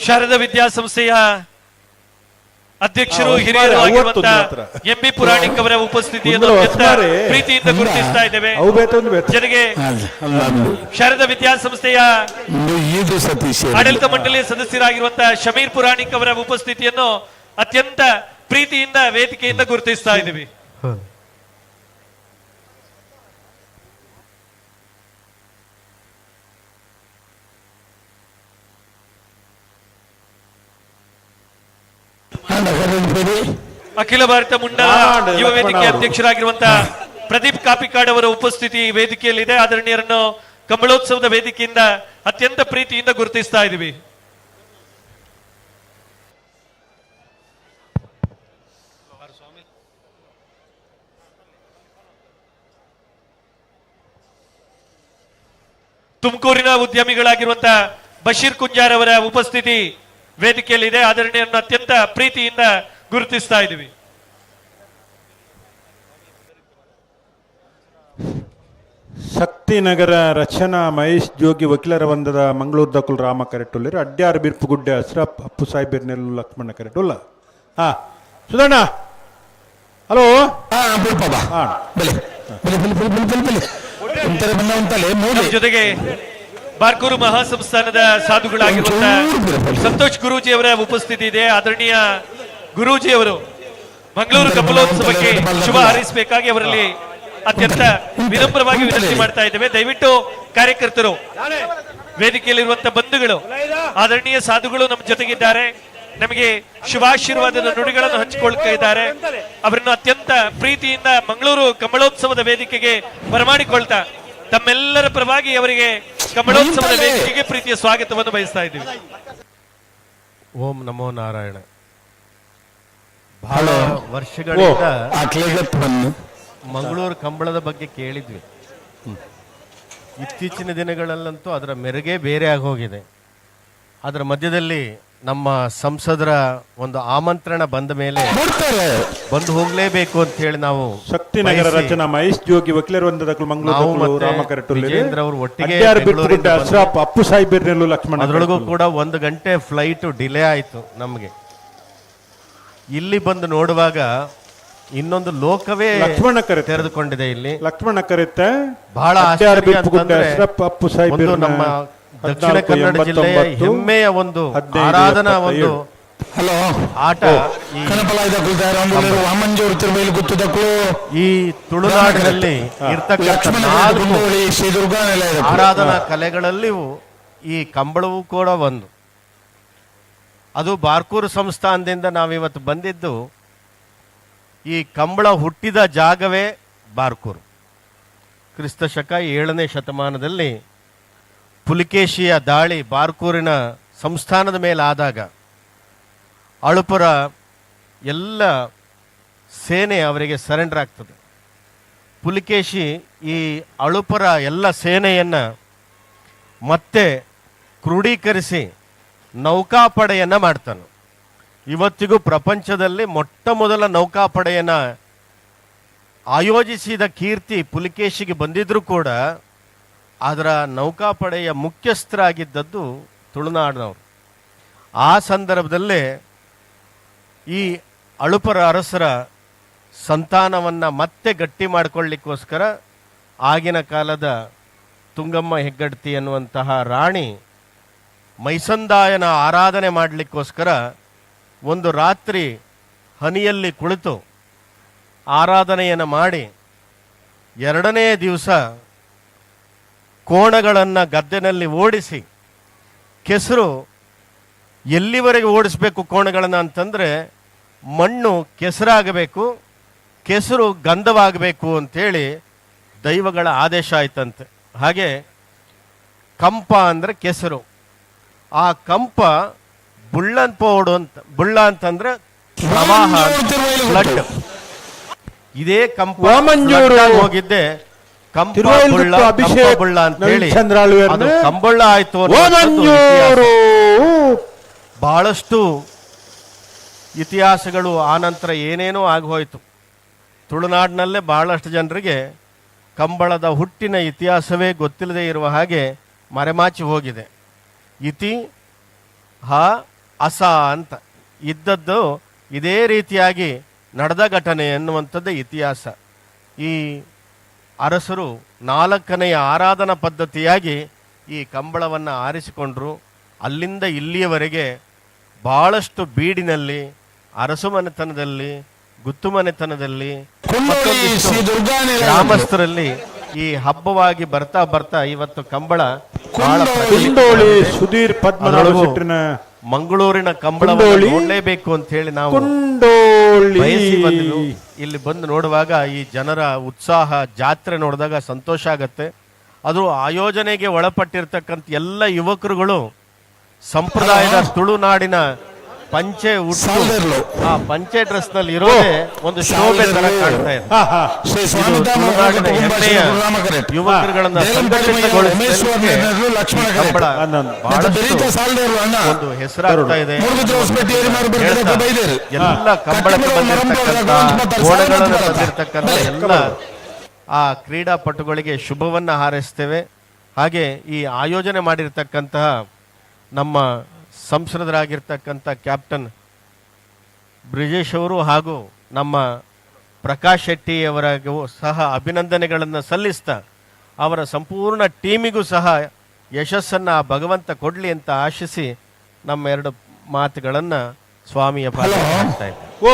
ಶಾರದಾ ವಿದ್ಯಾಸಂಸ್ಥೆಯ ಅಧ್ಯಕ್ಷರು ಹಿರಿಯರು ಆಗಿರುವಂತಹ ಎಂ ಬಿ ಪುರಾಣಿಕ್ ಅವರ ಉಪಸ್ಥಿತಿಯನ್ನು ಅತ್ಯಂತ ಪ್ರೀತಿಯಿಂದ ಗುರುತಿಸ್ತಾ ಇದ್ದೇವೆ. ಜೊತೆಗೆ ಶಾರದಾ ವಿದ್ಯಾಸಂಸ್ಥೆಯ ಆಡಳಿತ ಮಂಡಳಿಯ ಸದಸ್ಯರಾಗಿರುವಂತಹ ಶಮೀರ್ ಪುರಾಣಿಕ್ ಅವರ ಉಪಸ್ಥಿತಿಯನ್ನು ಅತ್ಯಂತ ಪ್ರೀತಿಯಿಂದ ವೇದಿಕೆಯಿಂದ ಗುರುತಿಸ್ತಾ ಇದ್ದೀವಿ. ಅಖಿಲ ಭಾರತ ಮುಂಡ ಯುವ ವೇದಿಕೆ ಅಧ್ಯಕ್ಷರಾಗಿರುವಂತಹ ಪ್ರದೀಪ್ ಕಾಪಿಕಾಡ್ ಅವರ ಉಪಸ್ಥಿತಿ ವೇದಿಕೆಯಲ್ಲಿದೆ. ಆದರಣೀಯರನ್ನು ಕಂಬಳೋತ್ಸವದ ವೇದಿಕೆಯಿಂದ ಅತ್ಯಂತ ಪ್ರೀತಿಯಿಂದ ಗುರುತಿಸ್ತಾ ಇದ್ದೀವಿ. ತುಮಕೂರಿನ ಉದ್ಯಮಿಗಳಾಗಿರುವಂತಹ ಬಶೀರ್ ಕುಂಜಾರ್ ಅವರ ಉಪಸ್ಥಿತಿ ವೇದಿಕೆಯಲ್ಲಿದೆ. ಆದರಣೀಯರನ್ನು ಅತ್ಯಂತ ಪ್ರೀತಿಯಿಂದ ಗುರುತಿಸ್ತಾ ಇದ್ದೀವಿ. ಶಕ್ತಿನಗರ ರಚನಾ ಮಹೇಶ್ ಜೋಗಿ ವಕೀಲರ ಬಂದದ ಮಂಗಳೂರು ದಕುಲ್ ರಾಮ ಕರೆಟುಲ್ಲಿರು ಅಡ್ಯಾರ್ ಬಿರ್ಪುಗುಡ್ಡೆ ಅಶ್ರಫ್ ಅಪ್ಪು ಸಾಹೇಬ್ ನೆಲ್ಲು ಲಕ್ಷ್ಮಣ ಕರೆಟುಲ್ಲ. ಹಾ ಸುಧಣ್ಣ, ಹಲೋ. ಜೊತೆಗೆ ಬಾರ್ಕೂರು ಮಹಾಸಂಸ್ಥಾನದ ಸಾಧುಗಳಾಗಿರುವಂತಹ ಸಂತೋಷ್ ಗುರೂಜಿ ಅವರ ಉಪಸ್ಥಿತಿ ಇದೆ. ಆದರಣೀಯ ಗುರೂಜಿ ಅವರು ಮಂಗಳೂರು ಕಂಬಳೋತ್ಸವಕ್ಕೆ ಶುಭ ಹಾರೈಸಬೇಕಾಗಿ ಅವರಲ್ಲಿ ಅತ್ಯಂತ ವಿನಮ್ರವಾಗಿ ವಿನಂತಿ ಮಾಡ್ತಾ ಇದ್ದೇವೆ. ದಯವಿಟ್ಟು ಕಾರ್ಯಕರ್ತರು, ವೇದಿಕೆಯಲ್ಲಿರುವಂತಹ ಬಂಧುಗಳು, ಆದರಣೀಯ ಸಾಧುಗಳು ನಮ್ಮ ಜೊತೆಗಿದ್ದಾರೆ, ನಮಗೆ ಶುಭಾಶೀರ್ವಾದದ ನುಡಿಗಳನ್ನು ಹಂಚಿಕೊಳ್ತಾ ಇದ್ದಾರೆ. ಅವರನ್ನು ಅತ್ಯಂತ ಪ್ರೀತಿಯಿಂದ ಮಂಗಳೂರು ಕಂಬಳೋತ್ಸವದ ವೇದಿಕೆಗೆ ಬರಮಾಡಿಕೊಳ್ತಾ ತಮ್ಮೆಲ್ಲರ ಪರವಾಗಿ ಅವರಿಗೆ ಕಂಬಳೋತ್ಸವದ ವೇದಿಕೆಗೆ ಪ್ರೀತಿಯ ಸ್ವಾಗತವನ್ನು ಬಯಸ್ತಾ ಇದ್ದೀವಿ. ಓಂ ನಮೋ ನಾರಾಯಣ. ಬಹಳ ವರ್ಷಗಳಿಂದ ಮಂಗಳೂರು ಕಂಬಳದ ಬಗ್ಗೆ ಕೇಳಿದ್ವಿ. ಇತ್ತೀಚಿನ ದಿನಗಳಲ್ಲಂತೂ ಅದರ ಮೆರುಗೇ ಬೇರೆ ಆಗಿ ಹೋಗಿದೆ. ಅದರ ಮಧ್ಯದಲ್ಲಿ ನಮ್ಮ ಸಂಸದರ ಒಂದು ಆಮಂತ್ರಣ ಬಂದ ಮೇಲೆ ಬಂದು ಹೋಗಲೇಬೇಕು ಅಂತ ಹೇಳಿ ನಾವು ಶಕ್ತಿನಗರ ರಚನಾ ಮಹೇಶ್ ಜೋಗಿ ವಕೀಲರ ಒಂದದಕ್ಕೂ ಮಂಗಳೂರು ವಿಜೇಂದ್ರ ಅವರು ಒಟ್ಟಿಗೆ ಅಶ್ರಾಫ್ ಅಪ್ಪು ಸಾಹೇಬ್ ಲಕ್ಷ್ಮಣ. ಅದರೊಳಗೂ ಕೂಡ 1 ಗಂಟೆ ಫ್ಲೈಟ್ ಡಿಲೇ ಆಯಿತು ನಮಗೆ. ಇಲ್ಲಿ ಬಂದು ನೋಡುವಾಗ ಇನ್ನೊಂದು ಲೋಕವೇ ಲಕ್ಷ್ಮಣ ತೆರೆದುಕೊಂಡಿದೆ ಇಲ್ಲಿ. ಲಕ್ಷ್ಮಣ ಕರೆತ್ತೆ ಬಹಳ ಒಂದು ನಮ್ಮ ದಕ್ಷಿಣ ಕನ್ನಡ ಜಿಲ್ಲೆಯ ಹೆಮ್ಮೆಯ ಒಂದು ಆರಾಧನಾ ಒಂದು ಆಟ ಈ ತುಳುನಾಡಿನಲ್ಲಿ ಇರ್ತಕ್ಕಂಥ 4 ಆರಾಧನಾ ಕಲೆಗಳಲ್ಲಿಯೂ ಈ ಕಂಬಳವೂ ಕೂಡ ಒಂದು. ಅದು ಬಾರ್ಕೂರು ಸಂಸ್ಥಾನದಿಂದ ನಾವಿವತ್ತು ಬಂದಿದ್ದು. ಈ ಕಂಬಳ ಹುಟ್ಟಿದ ಜಾಗವೇ ಬಾರ್ಕೂರು. ಕ್ರಿಸ್ತಶಕ 7ನೇ ಶತಮಾನದಲ್ಲಿ ಪುಲಿಕೇಶಿಯ ದಾಳಿ ಬಾರ್ಕೂರಿನ ಸಂಸ್ಥಾನದ ಮೇಲೆ ಆದಾಗ ಅಳುಪರ ಎಲ್ಲ ಸೇನೆ ಅವರಿಗೆ ಸರೆಂಡರ್ ಆಗ್ತದೆ. ಪುಲಿಕೇಶಿ ಈ ಅಳುಪರ ಎಲ್ಲ ಸೇನೆಯನ್ನು ಮತ್ತೆ ಕ್ರೋಢೀಕರಿಸಿ ನೌಕಾಪಡೆಯನ್ನು ಮಾಡ್ತಾನೆ. ಇವತ್ತಿಗೂ ಪ್ರಪಂಚದಲ್ಲಿ ಮೊಟ್ಟ ಮೊದಲ ನೌಕಾಪಡೆಯನ್ನು ಆಯೋಜಿಸಿದ ಕೀರ್ತಿ ಪುಲಿಕೇಶಿಗೆ ಬಂದಿದ್ರೂ ಕೂಡ ಅದರ ನೌಕಾಪಡೆಯ ಮುಖ್ಯಸ್ಥರಾಗಿದ್ದದ್ದು ತುಳುನಾಡಿನವರು. ಆ ಸಂದರ್ಭದಲ್ಲೇ ಈ ಅಳುಪರ ಅರಸರ ಸಂತಾನವನ್ನು ಮತ್ತೆ ಗಟ್ಟಿ ಮಾಡಿಕೊಳ್ಳಿಕ್ಕೋಸ್ಕರ ಆಗಿನ ಕಾಲದ ತುಂಗಮ್ಮ ಹೆಗ್ಗಡ್ತಿ ಅನ್ನುವಂತಹ ರಾಣಿ ಮೈಸಂದಾಯನ ಆರಾಧನೆ ಮಾಡಲಿಕ್ಕೋಸ್ಕರ ಒಂದು ರಾತ್ರಿ ಹನಿಯಲ್ಲಿ ಕುಳಿತು ಆರಾಧನೆಯನ್ನು ಮಾಡಿ ಎರಡನೇ ದಿವಸ ಕೋಣಗಳನ್ನು ಗದ್ದೆನಲ್ಲಿ ಓಡಿಸಿ, ಕೆಸರು ಎಲ್ಲಿವರೆಗೆ ಓಡಿಸಬೇಕು ಕೋಣಗಳನ್ನು ಅಂತಂದರೆ ಮಣ್ಣು ಕೆಸರಾಗಬೇಕು, ಕೆಸರು ಗಂಧವಾಗಬೇಕು ಅಂಥೇಳಿ ದೈವಗಳ ಆದೇಶ ಆಯ್ತಂತೆ. ಹಾಗೆ ಕಂಪ ಅಂದರೆ ಕೆಸರು, ಆ ಕಂಪ ಬುಳ್ಳನ್ ಪೋಡು ಅಂತ, ಬುಳ್ಳ ಅಂತಂದ್ರೆ ಪ್ರವಾಹ, ಫ್ಲಡ್. ಇದೇ ಕಂಪ ಹೋಗಿದ್ದೆ ಕಂಪ ಬುಳ್ಳ, ಕಂಪ ಬುಳ್ಳ ಅಂತ ಹೇಳಿ ಅದು ಕಂಬುಳ್ಳ ಆಯ್ತು. ಬಹಳಷ್ಟು ಇತಿಹಾಸಗಳು ಆನಂತರ ಏನೇನೋ ಆಗೋಯ್ತು. ತುಳುನಾಡಿನಲ್ಲೇ ಬಹಳಷ್ಟು ಜನರಿಗೆ ಕಂಬಳದ ಹುಟ್ಟಿನ ಇತಿಹಾಸವೇ ಗೊತ್ತಿಲ್ಲದೆ ಇರುವ ಹಾಗೆ ಮರೆಮಾಚಿ ಹೋಗಿದೆ. ಇತಿ ಹ ಅಸ ಅಂತ ಇದ್ದದ್ದು ಇದೇ ರೀತಿಯಾಗಿ ನಡೆದ ಘಟನೆ ಎನ್ನುವಂಥದ್ದೇ ಇತಿಹಾಸ. ಈ ಅರಸರು 4ನೇ ಆರಾಧನಾ ಪದ್ಧತಿಯಾಗಿ ಈ ಕಂಬಳವನ್ನು ಆರಿಸಿಕೊಂಡರು. ಅಲ್ಲಿಂದ ಇಲ್ಲಿಯವರೆಗೆ ಭಾಳಷ್ಟು ಬೀಡಿನಲ್ಲಿ, ಅರಸು ಮನೆತನದಲ್ಲಿ, ಗುತ್ತು ಮನೆತನದಲ್ಲಿ, ಗ್ರಾಮಸ್ಥರಲ್ಲಿ ಈ ಹಬ್ಬವಾಗಿ ಬರ್ತಾ ಬರ್ತಾ ಇವತ್ತು ಕಂಬಳ ಸುಧೀರ್ ಮಂಗಳೂರಿನ ಕಂಬಳ ನೋಡಲೇಬೇಕು ಅಂತ ಹೇಳಿ ನಾವು ಬಯಸಿ ಬಂದ್ವಿ. ಇಲ್ಲಿ ಬಂದು ನೋಡುವಾಗ ಈ ಜನರ ಉತ್ಸಾಹ, ಜಾತ್ರೆ ನೋಡಿದಾಗ ಸಂತೋಷ ಆಗತ್ತೆ. ಅದು ಆಯೋಜನೆಗೆ ಒಳಪಟ್ಟಿರ್ತಕ್ಕಂಥ ಎಲ್ಲ ಯುವಕರುಗಳು ಸಂಪ್ರದಾಯದ ತುಳುನಾಡಿನ ಪಂಚೆ ಉಟ್ಟು, ಆ ಪಂಚೆ ಡ್ರೆಸ್ ನಲ್ಲಿ ಇರೋದೇ ಒಂದು ಶೋಭೆ ತರ ಕಾಣ್ತಾ ಇದೆ. ತುಳುನಾಡಿನ ಹೆಮ್ಮೆಯ ಯುವಕರುಗಳನ್ನ ಸಂಘಟಿತಗೊಳಿಸಲಿಕ್ಕೆ ಕಂಬಳ ಬಹಳಷ್ಟು ಒಂದು ಹೆಸರಾಗ್ತಾ ಇದೆ. ಎಲ್ಲ ಕಂಬಳಕ್ಕೆ ಬಂದಿರತಕ್ಕಂಥ, ಕೋಣಗಳನ್ನು ಬಂದಿರತಕ್ಕಂಥ ಎಲ್ಲ ಆ ಕ್ರೀಡಾಪಟುಗಳಿಗೆ ಶುಭವನ್ನ ಹಾರೈಸ್ತೇವೆ. ಹಾಗೆ ಈ ಆಯೋಜನೆ ಮಾಡಿರ್ತಕ್ಕಂತಹ ನಮ್ಮ ಸಂಸದರಾಗಿರ್ತಕ್ಕಂಥ ಕ್ಯಾಪ್ಟನ್ ಬ್ರಿಜೇಶ್ ಅವರು ಹಾಗೂ ನಮ್ಮ ಪ್ರಕಾಶ್ ಶೆಟ್ಟಿಯವರಿಗೂ ಸಹ ಅಭಿನಂದನೆಗಳನ್ನು ಸಲ್ಲಿಸ್ತಾ ಅವರ ಸಂಪೂರ್ಣ ಟೀಮಿಗೂ ಸಹ ಯಶಸ್ಸನ್ನು ಭಗವಂತ ಕೊಡಲಿ ಅಂತ ಆಶಿಸಿ ನಮ್ಮ ಎರಡು ಮಾತುಗಳನ್ನು ಸ್ವಾಮಿಯ ಪಾದಕ್ಕೆ. ಓ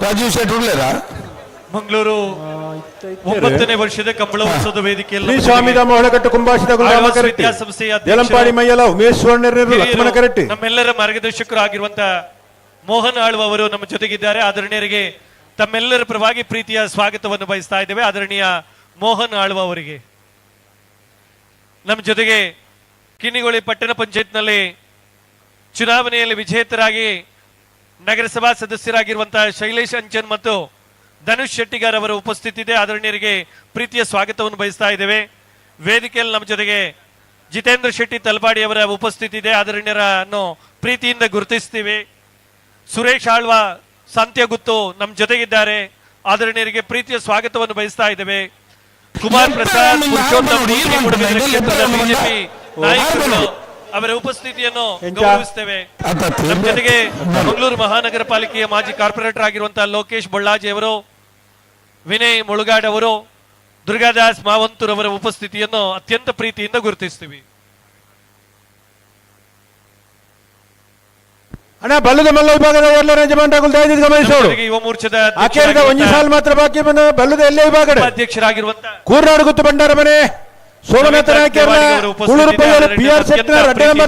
ರಾಜೀವ್ ಶೆಟ್ಟಿ ಮಂಗಳೂರು 9ನೇ ವರ್ಷದ ಕಂಬಳ ಉತ್ಸವದ ವೇದಿಕೆಯಲ್ಲಿ ನಮ್ಮೆಲ್ಲರ ಮಾರ್ಗದರ್ಶಕರು ಆಗಿರುವಂತಹ ಮೋಹನ್ ಆಳ್ವ ಅವರು ನಮ್ಮ ಜೊತೆಗಿದ್ದಾರೆ. ಆದರಣೀಯರಿಗೆ ತಮ್ಮೆಲ್ಲರ ಪರವಾಗಿ ಪ್ರೀತಿಯ ಸ್ವಾಗತವನ್ನು ಬಯಸ್ತಾ ಇದ್ದೇವೆ. ಆದರಣೀಯ ಮೋಹನ್ ಆಳ್ವ ಅವರಿಗೆ ನಮ್ಮ ಜೊತೆಗೆ ಕಿನ್ನಿಗೋಳಿ ಪಟ್ಟಣ ಪಂಚಾಯತ್ನಲ್ಲಿ ಚುನಾವಣೆಯಲ್ಲಿ ವಿಜೇತರಾಗಿ ನಗರಸಭಾ ಸದಸ್ಯರಾಗಿರುವಂತಹ ಶೈಲೇಶ್ ಅಂಚನ್ ಮತ್ತು ಧನುಷ್ ಶೆಟ್ಟಿಗಾರ್ ಅವರ ಉಪಸ್ಥಿತಿ ಇದೆ. ಆದರಣೀಯರಿಗೆ ಪ್ರೀತಿಯ ಸ್ವಾಗತವನ್ನು ಬಯಸ್ತಾ ಇದ್ದೇವೆ. ವೇದಿಕೆಯಲ್ಲಿ ನಮ್ಮ ಜೊತೆಗೆ ಜಿತೇಂದ್ರ ಶೆಟ್ಟಿ ತಲಪಾಡಿ ಅವರ ಉಪಸ್ಥಿತಿ ಇದೆ. ಆದರಣೀಯರನ್ನು ಪ್ರೀತಿಯಿಂದ ಗುರುತಿಸ್ತೀವಿ. ಸುರೇಶ್ ಆಳ್ವ ಸಂತ್ಯಗುತ್ತು ನಮ್ಮ ಜೊತೆಗಿದ್ದಾರೆ. ಆದರಣೀಯರಿಗೆ ಪ್ರೀತಿಯ ಸ್ವಾಗತವನ್ನು ಬಯಸ್ತಾ ಇದ್ದೇವೆ. ಕುಮಾರ್ ಪ್ರಸಾದ್ ಪುರುಷೋತ್ತಮ ಕ್ಷೇತ್ರದ ಬಿಜೆಪಿ ನಾಯಕರು ಅವರ ಉಪಸ್ಥಿತಿಯನ್ನು ಗೌರವಿಸ್ತೇವೆ. ನಮ್ಮ ಜೊತೆಗೆ ಮಂಗಳೂರು ಮಹಾನಗರ ಪಾಲಿಕೆಯ ಮಾಜಿ ಕಾರ್ಪೊರೇಟರ್ ಆಗಿರುವಂತಹ ಲೋಕೇಶ್ ಬೊಳ್ಳಾಜಿ ಅವರು, ವಿನಯ್ ಮುಳುಗಾಡ್ ಅವರು, ದುರ್ಗಾದಾಸ್ ಮಾವಂತೂರ್ ಅವರ ಉಪಸ್ಥಿತಿಯನ್ನು ಅತ್ಯಂತ ಪ್ರೀತಿಯಿಂದ ಗುರುತಿಸ್ತೀವಿ. ಅಣ್ಣ ಬಲ್ಲದ ಮಲ್ಲ ವಿಭಾಗದ ಎಲ್ಲ ಯಜಮಾನರಾಗುಲ್ ದಯವಿಟ್ಟು ಗಮನಿಸೋರು. ಯುವ ಮೋರ್ಚಾದ ಆಖೇರಿದ ಒಂಜಿ ಸಾಲು ಮಾತ್ರ ಬಾಕಿ ಬಂದ ಬಲ್ಲದ ಎಲ್ಲೇ ವಿಭಾಗ ಅಧ್ಯಕ್ಷರಾಗಿರುವಂತಹ ಕೂರ್ನಾಡು ಗುತ್ತು ಭಂಡಾರ ಮನೆ ಸೋಮನಾಥ ನಾಯ್ಕರ ಕೂಳೂರು P R sector ರಡ್ಡೆ number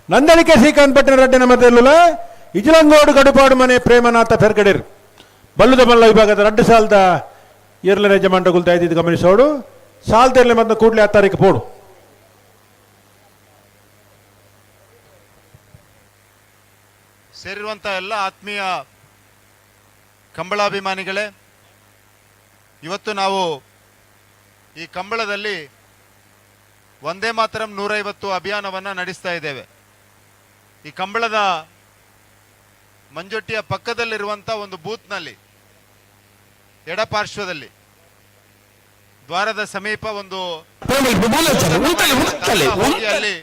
Nandalike Srikanth ಭಟ್ಟನ ರಡ್ಡೆ ನಂಬರ್ ಇಜಲಂಗೋಡು ಗಡುಪಾಡು ಮನೆ ಪ್ರೇಮನಾಥ ಫೆರ್ಗಡಿರ್ ಬಲ್ಲದ ಮಲ್ಲ ವಿಭಾಗದ ರಡ್ಡು ಸಾಲದ ಎರಡನೇ ಯಜಮಾನರಾಗುಲ್ ದಯವಿಟ್ಟು ಗಮನಿಸೋಡು. ಸಾಲ್ದೆರ್ಲೆ ಮತ್ತು ಕೂಡಲೇ 6 ತಾರೀಕು ಪೋಡು. ಸೇರಿರುವಂಥ ಎಲ್ಲ ಆತ್ಮೀಯ ಕಂಬಳಾಭಿಮಾನಿಗಳೇ, ಇವತ್ತು ನಾವು ಈ ಕಂಬಳದಲ್ಲಿ ವಂದೇ ಮಾತರಂ 150 ಅಭಿಯಾನವನ್ನು ನಡೆಸ್ತಾ ಇದ್ದೇವೆ. ಈ ಕಂಬಳದ ಮಂಜೊಟ್ಟಿಯ ಪಕ್ಕದಲ್ಲಿರುವಂಥ ಒಂದು ಬೂತ್ನಲ್ಲಿ ಎಡಪಾರ್ಶ್ವದಲ್ಲಿ ದ್ವಾರದ ಸಮೀಪ ಒಂದು ಅಲ್ಲಿ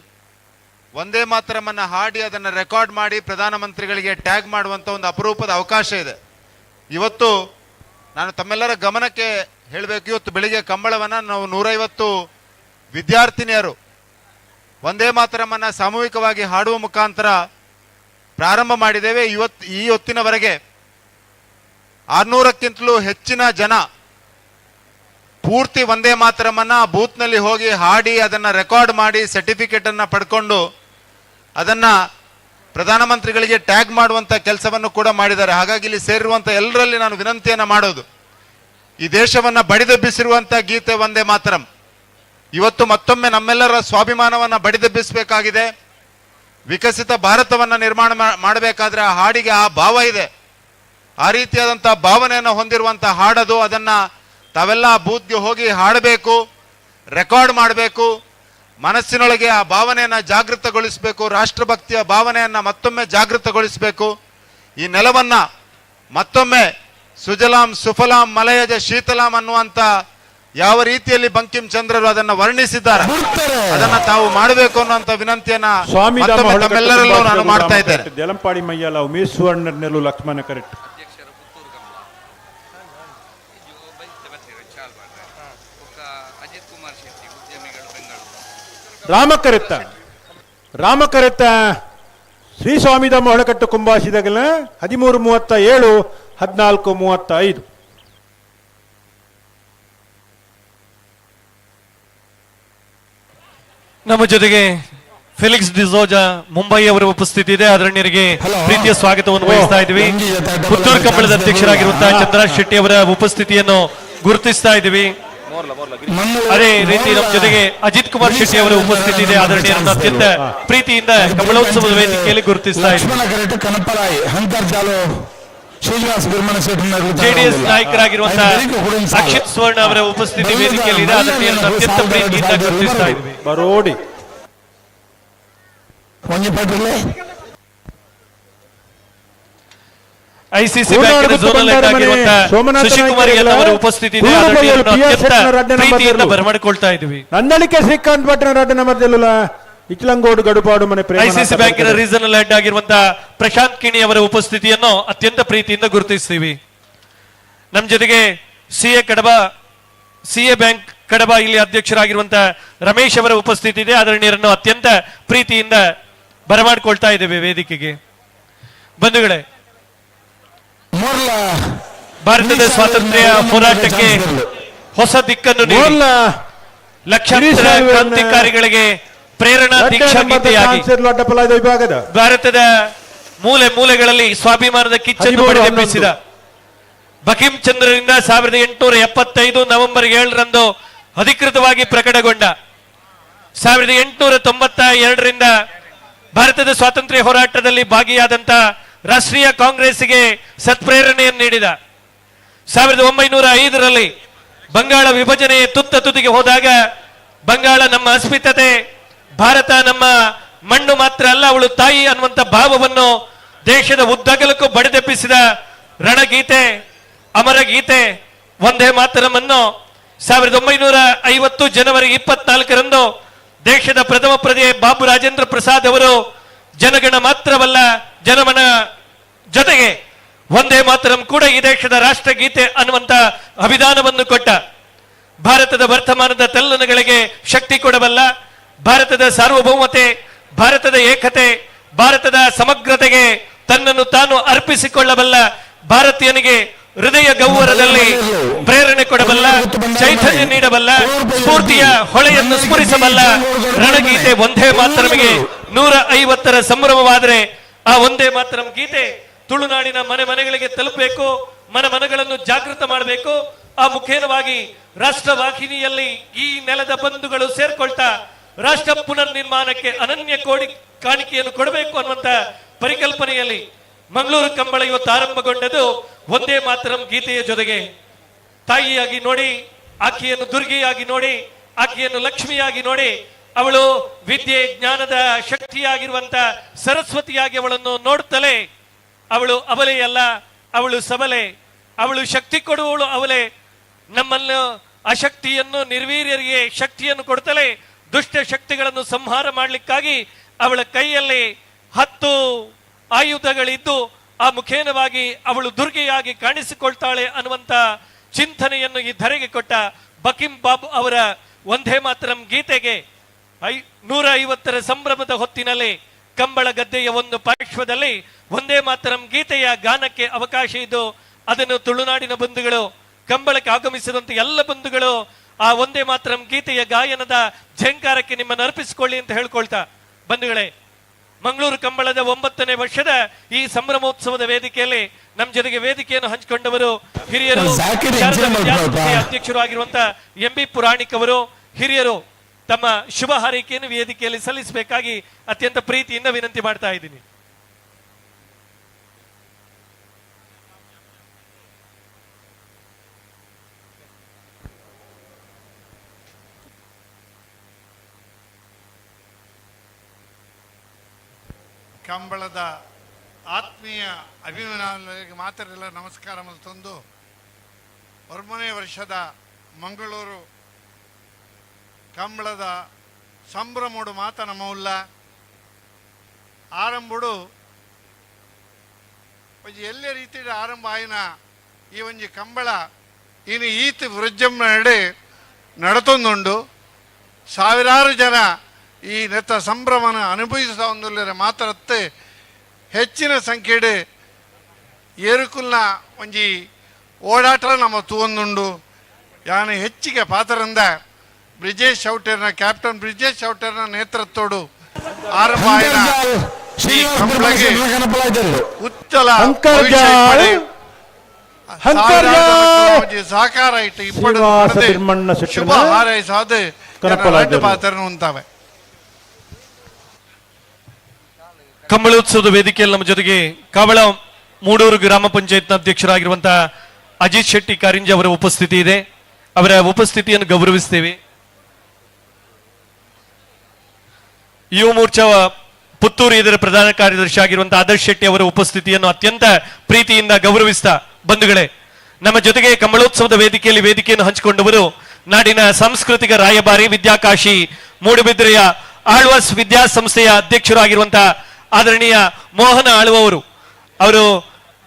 ವಂದೇ ಮಾತರಮನ್ನ ಹಾಡಿ ಅದನ್ನು ರೆಕಾರ್ಡ್ ಮಾಡಿ ಪ್ರಧಾನಮಂತ್ರಿಗಳಿಗೆ ಟ್ಯಾಗ್ ಮಾಡುವಂಥ ಒಂದು ಅಪರೂಪದ ಅವಕಾಶ ಇದೆ. ಇವತ್ತು ನಾನು ತಮ್ಮೆಲ್ಲರ ಗಮನಕ್ಕೆ ಹೇಳಬೇಕು, ಇವತ್ತು ಬೆಳಿಗ್ಗೆ ಕಂಬಳವನ್ನು ನಾವು 150 ವಿದ್ಯಾರ್ಥಿನಿಯರು ವಂದೇ ಮಾತರಮನ್ನ ಸಾಮೂಹಿಕವಾಗಿ ಹಾಡುವ ಮುಖಾಂತರ ಪ್ರಾರಂಭ ಮಾಡಿದ್ದೇವೆ. ಇವತ್ತು ಈ ಹೊತ್ತಿನವರೆಗೆ 600ಕ್ಕಿಂತಲೂ ಹೆಚ್ಚಿನ ಜನ ಪೂರ್ತಿ ವಂದೇ ಮಾತರಮನ್ನ ಬೂತ್ನಲ್ಲಿ ಹೋಗಿ ಹಾಡಿ ಅದನ್ನು ರೆಕಾರ್ಡ್ ಮಾಡಿ ಸರ್ಟಿಫಿಕೇಟನ್ನು ಪಡ್ಕೊಂಡು ಅದನ್ನು ಪ್ರಧಾನಮಂತ್ರಿಗಳಿಗೆ ಟ್ಯಾಗ್ ಮಾಡುವಂಥ ಕೆಲಸವನ್ನು ಕೂಡ ಮಾಡಿದ್ದಾರೆ. ಹಾಗಾಗಿ ಇಲ್ಲಿ ಸೇರಿರುವಂಥ ಎಲ್ಲರಲ್ಲಿ ನಾನು ವಿನಂತಿಯನ್ನು ಮಾಡೋದು, ಈ ದೇಶವನ್ನು ಬಡಿದೆಬ್ಬಿಸಿರುವಂಥ ಗೀತೆ ವಂದೇ ಮಾತರಂ ಇವತ್ತು ಮತ್ತೊಮ್ಮೆ ನಮ್ಮೆಲ್ಲರ ಸ್ವಾಭಿಮಾನವನ್ನು ಬಡಿದೆಬ್ಬಿಸಬೇಕಾಗಿದೆ. ವಿಕಸಿತ ಭಾರತವನ್ನು ನಿರ್ಮಾಣ ಮಾಡಬೇಕಾದ್ರೆ ಆ ಹಾಡಿಗೆ ಆ ಭಾವ ಇದೆ. ಆ ರೀತಿಯಾದಂಥ ಭಾವನೆಯನ್ನು ಹೊಂದಿರುವಂಥ ಹಾಡದು. ಅದನ್ನು ತಾವೆಲ್ಲ ಬೂತ್ಗೆ ಹೋಗಿ ಹಾಡಬೇಕು, ರೆಕಾರ್ಡ್ ಮಾಡಬೇಕು, ಮನಸ್ಸಿನೊಳಗೆ ಆ ಭಾವನೆಯನ್ನು ಜಾಗೃತಗೊಳಿಸಬೇಕು, ರಾಷ್ಟ್ರಭಕ್ತಿಯ ಭಾವನೆಯನ್ನು ಮತ್ತೊಮ್ಮೆ ಜಾಗೃತಗೊಳಿಸಬೇಕು. ಈ ನೆಲವನ್ನು ಮತ್ತೊಮ್ಮೆ ಸುಜಲಾಂ ಸುಫಲಾಂ ಮಲಯಜ ಶೀತಲಾಂ ಅನ್ನುವಂಥ ಯಾವ ರೀತಿಯಲ್ಲಿ ಬಂಕಿಂ ಚಂದ್ರರು ಅದನ್ನು ವರ್ಣಿಸಿದ್ದಾರೆ ಅದನ್ನ ತಾವು ಮಾಡಬೇಕು ಅನ್ನುವಂಥ ವಿನಂತಿಯನ್ನ ತಮ್ಮೆಲ್ಲರಲ್ಲೂ ನಾನು ಮಾಡ್ತಾ ಇದ್ದೇನೆ. ಜಲಂಪಾಡಿ ಮಯ್ಯಲ ಉಮೇಶ್ ಸುವರ್ಣ ಲಕ್ಷ್ಮಣ ಕರೆಕ್ಟ್. ರಾಮಕರೆತ್ತ ರಾಮಕರೆತ್ತ ಶ್ರೀ ಸ್ವಾಮಿಧಾಮ ಹೊಳಕಟ್ಟು ಕುಂಬಾಸಿದಾಗಲ 13:37 14:35. ನಮ್ಮ ಜೊತೆಗೆ ಫೆಲಿಕ್ಸ್ ಡಿಸೋಜಾ ಮುಂಬೈ ಅವರ ಉಪಸ್ಥಿತಿ ಇದೆ. ಆದರಣೀಯರಿಗೆ ಪ್ರೀತಿಯ ಸ್ವಾಗತವನ್ನು ಬಯಸ್ತಾ ಇದ್ದೀವಿ. ಪುತ್ತೂರು ಕಂಬಳದ ಅಧ್ಯಕ್ಷರಾಗಿರುವಂತಹ ಚಂದ್ರರಾಜ್ ಶೆಟ್ಟಿ ಅವರ ಉಪಸ್ಥಿತಿಯನ್ನು ಗುರುತಿಸ್ತಾ ಇದ್ದೀವಿ. ಅದೇ ರೀತಿ ನಮ್ಮ ಜೊತೆಗೆ ಅಜಿತ್ ಕುಮಾರ್ ಶೆಟ್ಟಿ ಅವರ ಉಪಸ್ಥಿತಿ ಇದೆ. ಆದರಣೀಯರನ್ನು ಅತ್ಯಂತ ಪ್ರೀತಿಯಿಂದ ಕಂಬಳೋತ್ಸವದ ವೇದಿಕೆಯಲ್ಲಿ ಗುರುತಿಸ್ತಾ ಇದ್ದೀವಿ. ಜೆಡಿಎಸ್ ನಾಯಕರಾಗಿರುವಂತಹ ಅಕ್ಷಿತ್ ಸುವರ್ಣ ಅವರ ಉಪಸ್ಥಿತಿ ವೇದಿಕೆಯಲ್ಲಿ ಇದೆ. ಆದರಣೀಯರನ್ನು ಅತ್ಯಂತ ಪ್ರೀತಿಯಿಂದ ಗುರುತಿಸ್ತಾ ಇದ್ವಿ. ಬರೋಡಿ ಐಸಿಸಿ ಬ್ಯಾಂಕಿನ ಝೋನಲ್ ಹೆಡ್ ಆಗಿರುವಂತಹ ಶಶಿಕುಮಾರ್ ಅವರ ಉಪಸ್ಥಿತಿ ಇದೆ. ಅತ್ಯಂತ ಪ್ರೀತಿಯಿಂದ ಬರಮಾಡಿಕೊಳ್ತಾ ಇದ್ವಿ. ನಂದಳಿಕೆ ಶ್ರೀಕಾಂತ್ ಭಟ್ನ ರಡ್ಡನ ಮಧ್ಯಲ್ಲ ಇಚ್ಲಂಗೋಡು ಗಡುಪಾಡು ಮನೆ ಐಸಿಸಿ ಬ್ಯಾಂಕಿನ ರೀಜನಲ್ ಹೆಡ್ ಆಗಿರುವಂತಹ ಪ್ರಶಾಂತ್ ಕಿಣಿ ಅವರ ಉಪಸ್ಥಿತಿಯನ್ನು ಅತ್ಯಂತ ಪ್ರೀತಿಯಿಂದ ಗುರುತಿಸ್ತೀವಿ. ನಮ್ಮ ಜೊತೆಗೆ ಸಿಎ ಬ್ಯಾಂಕ್ ಕಡಬ ಇಲ್ಲಿ ಅಧ್ಯಕ್ಷರಾಗಿರುವಂತಹ ರಮೇಶ್ ಅವರ ಉಪಸ್ಥಿತಿ ಇದೆ. ಆದರಣೀಯರನ್ನು ಅತ್ಯಂತ ಪ್ರೀತಿಯಿಂದ ಬರಮಾಡಿಕೊಳ್ತಾ ಇದ್ದೇವೆ ವೇದಿಕೆಗೆ. ಬಂಧುಗಳೇ, ಭಾರತದ ಸ್ವಾತಂತ್ರ್ಯ ಹೋರಾಟಕ್ಕೆ ಹೊಸ ದಿಕ್ಕನ್ನು ನೀಡಿ ಲಕ್ಷಾಂತರ ಕ್ರಾಂತಿಕಾರಿಗಳಿಗೆ ಪ್ರೇರಣಾ ದೀಕ್ಷಾ ಗೀತೆಯಾಗಿ ಭಾರತದ ಮೂಲೆ ಮೂಲೆಗಳಲ್ಲಿ ಸ್ವಾಭಿಮಾನದ ಕಿಚ್ಚನ್ನು ಬಡಿದೆಬ್ಬಿಸಿದ ಬಕಿಂ ಚಂದ್ರರಿಂದ 1875 ನವೆಂಬರ್ 7ರಂದು ಅಧಿಕೃತವಾಗಿ ಪ್ರಕಟಗೊಂಡ 1892ರಿಂದ ಭಾರತದ ಸ್ವಾತಂತ್ರ್ಯ ಹೋರಾಟದಲ್ಲಿ ಭಾಗಿಯಾದಂತ ರಾಷ್ಟ್ರೀಯ ಕಾಂಗ್ರೆಸ್ಗೆ ಸತ್ಪ್ರೇರಣೆಯನ್ನು ನೀಡಿದ 1905ರಲ್ಲಿ ಬಂಗಾಳ ವಿಭಜನೆಯ ತುತ್ತ ತುದಿಗೆ ಹೋದಾಗ ಬಂಗಾಳ ನಮ್ಮ ಅಸ್ಮಿತತೆ, ಭಾರತ ನಮ್ಮ ಮಣ್ಣು ಮಾತ್ರ ಅಲ್ಲ, ಅವಳು ತಾಯಿ ಅನ್ನುವಂಥ ಭಾವವನ್ನು ದೇಶದ ಉದ್ದಗಲಕ್ಕೂ ಬಡಿದೆಬ್ಬಿಸಿದ ರಣಗೀತೆ, ಅಮರ ಗೀತೆ ವಂದೇ ಮಾತರಮನ್ನು 1950 ಜನವರಿ 24ರಂದು ದೇಶದ ಪ್ರಥಮ ಪ್ರಜೆ ಬಾಬು ರಾಜೇಂದ್ರ ಪ್ರಸಾದ್ ಅವರು ಜನಗಣ ಮಾತ್ರವಲ್ಲ ಜನಮನ ಜೊತೆಗೆ ವಂದೇ ಮಾತರಂ ಕೂಡ ಈ ದೇಶದ ರಾಷ್ಟ್ರಗೀತೆ ಅನ್ನುವಂಥ ಅಭಿದಾನವನ್ನು ಕೊಟ್ಟ, ಭಾರತದ ವರ್ತಮಾನದ ತಲ್ಲಣಗಳಿಗೆ ಶಕ್ತಿ ಕೊಡಬಲ್ಲ, ಭಾರತದ ಸಾರ್ವಭೌಮತೆ, ಭಾರತದ ಏಕತೆ, ಭಾರತದ ಸಮಗ್ರತೆಗೆ ತನ್ನನ್ನು ತಾನು ಅರ್ಪಿಸಿಕೊಳ್ಳಬಲ್ಲ, ಭಾರತೀಯನಿಗೆ ಹೃದಯ ಗೌವರದಲ್ಲಿ ಪ್ರೇರಣೆ ಕೊಡಬಲ್ಲ, ಚೈತನ್ಯ ನೀಡಬಲ್ಲ, ಸ್ಫೂರ್ತಿಯ ಹೊಳೆಯನ್ನು ಸ್ಫುರಿಸಬಲ್ಲ ರಣಗೀತೆ ಒಂದೇ ಮಾತರಮಿಗೆ 150ರ ಸಂಭ್ರಮವಾದರೆ ಆ ಒಂದೇ ಮಾತರಂ ಗೀತೆ ತುಳುನಾಡಿನ ಮನೆ ಮನೆಗಳಿಗೆ ತಲುಪಬೇಕು, ಮನೆ ಮನಗಳನ್ನು ಜಾಗೃತ ಮಾಡಬೇಕು. ಆ ಮುಖೇನವಾಗಿ ರಾಷ್ಟ್ರವಾಹಿನಿಯಲ್ಲಿ ಈ ನೆಲದ ಬಂಧುಗಳು ಸೇರ್ಕೊಳ್ತಾ ರಾಷ್ಟ್ರ ಪುನರ್ ನಿರ್ಮಾಣಕ್ಕೆ ಅನನ್ಯ ಕೋಡಿ ಕಾಣಿಕೆಯನ್ನು ಕೊಡಬೇಕು ಅನ್ನುವಂತ ಪರಿಕಲ್ಪನೆಯಲ್ಲಿ ಮಂಗಳೂರು ಕಂಬಳ ಇವತ್ತು ಆರಂಭಗೊಂಡದ್ದು ಒಂದೇ ಮಾತರಂ ಗೀತೆಯ ಜೊತೆಗೆ. ತಾಯಿಯಾಗಿ ನೋಡಿ, ಆಕೆಯನ್ನು ದುರ್ಗೆಯಾಗಿ ನೋಡಿ, ಆಕೆಯನ್ನು ಲಕ್ಷ್ಮಿಯಾಗಿ ನೋಡಿ, ಅವಳು ವಿದ್ಯೆ ಜ್ಞಾನದ ಶಕ್ತಿಯಾಗಿರುವಂತ ಸರಸ್ವತಿಯಾಗಿ ಅವಳನ್ನು ನೋಡುತ್ತಲೇ ಅವಳು ಅವಲೆಯಲ್ಲ, ಅವಳು ಸಬಲೆ, ಅವಳು ಶಕ್ತಿ ಕೊಡುವವಳು ಅವಲೆ. ನಮ್ಮನ್ನು ಅಶಕ್ತಿಯನ್ನು ನಿರ್ವೀರ್ಯರಿಗೆ ಶಕ್ತಿಯನ್ನು ಕೊಡುತ್ತಲೇ ದುಷ್ಟ ಶಕ್ತಿಗಳನ್ನು ಸಂಹಾರ ಮಾಡಲಿಕ್ಕಾಗಿ ಅವಳ ಕೈಯಲ್ಲಿ 10 ಆಯುಧಗಳಿದ್ದು ಆ ಮುಖೇನವಾಗಿ ಅವಳು ದುರ್ಗೆಯಾಗಿ ಕಾಣಿಸಿಕೊಳ್ತಾಳೆ ಅನ್ನುವಂಥ ಚಿಂತನೆಯನ್ನು ಈ ಧರೆಗೆ ಕೊಟ್ಟ ಬಕಿಂ ಬಾಬು ಅವರ ಒಂದೇ ಮಾತರಂ ಗೀತೆಗೆ 150ರ ಸಂಭ್ರಮದ ಹೊತ್ತಿನಲ್ಲಿ ಕಂಬಳ ಗದ್ದೆಯ ಒಂದು ಪಾರ್ಶ್ವದಲ್ಲಿ ಒಂದೇ ಮಾತರಂ ಗೀತೆಯ ಗಾನಕ್ಕೆ ಅವಕಾಶ ಇದ್ದು ಅದನ್ನು ತುಳುನಾಡಿನ ಬಂಧುಗಳು, ಕಂಬಳಕ್ಕೆ ಆಗಮಿಸಿದಂತ ಎಲ್ಲ ಬಂಧುಗಳು ಆ ಒಂದೇ ಮಾತರಂ ಗೀತೆಯ ಗಾಯನದ ಝೇಂಕಾರಕ್ಕೆ ನಿಮ್ಮನ್ನು ಅರ್ಪಿಸಿಕೊಳ್ಳಿ ಅಂತ ಹೇಳ್ಕೊಳ್ತಾ ಬಂಧುಗಳೇ, ಮಂಗಳೂರು ಕಂಬಳದ 9ನೇ ವರ್ಷದ ಈ ಸಂಭ್ರಮೋತ್ಸವದ ವೇದಿಕೆಯಲ್ಲಿ ನಮ್ಮ ಜೊತೆಗೆ ವೇದಿಕೆಯನ್ನು ಹಂಚಿಕೊಂಡವರು ಹಿರಿಯರು, ಅಧ್ಯಕ್ಷರು ಆಗಿರುವಂತಹ ಎಂ ಬಿ ಪುರಾಣಿಕ್ ಅವರು. ಹಿರಿಯರು ತಮ್ಮ ಶುಭ ಹಾರೈಕೆಯನ್ನು ವೇದಿಕೆಯಲ್ಲಿ ಸಲ್ಲಿಸಬೇಕಾಗಿ ಅತ್ಯಂತ ಪ್ರೀತಿಯಿಂದ ವಿನಂತಿ ಮಾಡ್ತಾ ಇದ್ದೀನಿ. ಕಂಬಳದ ಆತ್ಮೀಯ ಅಭಿಮಾನಿಗಳಿಗೆ ಮಾತರೆಲ್ಲ ನಮಸ್ಕಾರ ತಂದು 1ನೇ ವರ್ಷದ ಮಂಗಳೂರು ಕಂಬಳದ ಸಂಭ್ರಮೋಡು ಮಾತ ನಮ್ಮವುಲ್ಲ ಆರಂಭಡು ಒಂಜಿ ಎಲ್ಲೇ ರೀತಿ ಆರಂಭ ಆಯಿನ ಈ ಒಂಜಿ ಕಂಬಳ ಇನ್ನು ಈತ ವೃಜ್ಜಂಬ ನಡತೊಂದುಂಡು. ಸಾವಿರಾರು ಜನ ಈ ನೆತ್ತ ಸಂಭ್ರಮನ ಅನುಭವಿಸ್ತಾ ಒಂದುಲ್ಲರೆ ಮಾತ್ರತ್ತೆ ಹೆಚ್ಚಿನ ಸಂಖ್ಯೆಡೆ ಏರುಕುಲ್ನ ಒಂಜಿ ಓಡಾಟ ನಮ್ಮ ತೂವೊಂದುಂಡು. ಯಾನು ಹೆಚ್ಚಿಗೆ ಪಾತ್ರರಿಂದ ಬ್ರಿಜೇಶ್ ಚೌಟೇರ್ನ ಕ್ಯಾಪ್ಟನ್ ಬ್ರಿಜೇಶ್ ಚೌಟೇರ್ನ ನೇತೃತ್ವಡು ಆರಂಭ ಉಚ್ಚಲ ಸಹಕಾರ ಇಟ್ಟು ಶುಭ ಹಾರೈಸಾದ ಪಾತ್ರ ಉಂತಾವೆ. ಕಂಬಳೋತ್ಸವದ ವೇದಿಕೆಯಲ್ಲಿ ನಮ್ಮ ಜೊತೆಗೆ ಕಾವಳ ಮೂಡೂರು ಗ್ರಾಮ ಪಂಚಾಯತ್ನ ಅಧ್ಯಕ್ಷರಾಗಿರುವಂತಹ ಅಜಿತ್ ಶೆಟ್ಟಿ ಕಾರಿಂಜ ಅವರ ಉಪಸ್ಥಿತಿ ಇದೆ. ಅವರ ಉಪಸ್ಥಿತಿಯನ್ನು ಗೌರವಿಸ್ತೇವೆ. ಯುವ ಮೋರ್ಚಾ ಪುತ್ತೂರು ಇದರ ಪ್ರಧಾನ ಕಾರ್ಯದರ್ಶಿ ಆಗಿರುವಂತಹ ಆದರ್ಶ್ ಶೆಟ್ಟಿ ಅವರ ಉಪಸ್ಥಿತಿಯನ್ನು ಅತ್ಯಂತ ಪ್ರೀತಿಯಿಂದ ಗೌರವಿಸ್ತಾ ಬಂಧುಗಳೇ, ನಮ್ಮ ಜೊತೆಗೆ ಕಂಬಳೋತ್ಸವದ ವೇದಿಕೆಯಲ್ಲಿ ವೇದಿಕೆಯನ್ನು ಹಂಚಿಕೊಂಡವರು ನಾಡಿನ ಸಾಂಸ್ಕೃತಿಕ ರಾಯಭಾರಿ ವಿದ್ಯಾಕಾಶಿ ಮೂಡುಬಿದ್ರೆಯ ಆಳ್ವಾಸ್ ವಿದ್ಯಾಸಂಸ್ಥೆಯ ಅಧ್ಯಕ್ಷರಾಗಿರುವಂತಹ ಆದರಣೀಯ ಮೋಹನ ಆಳ್ವ ಅವರು. ಅವರು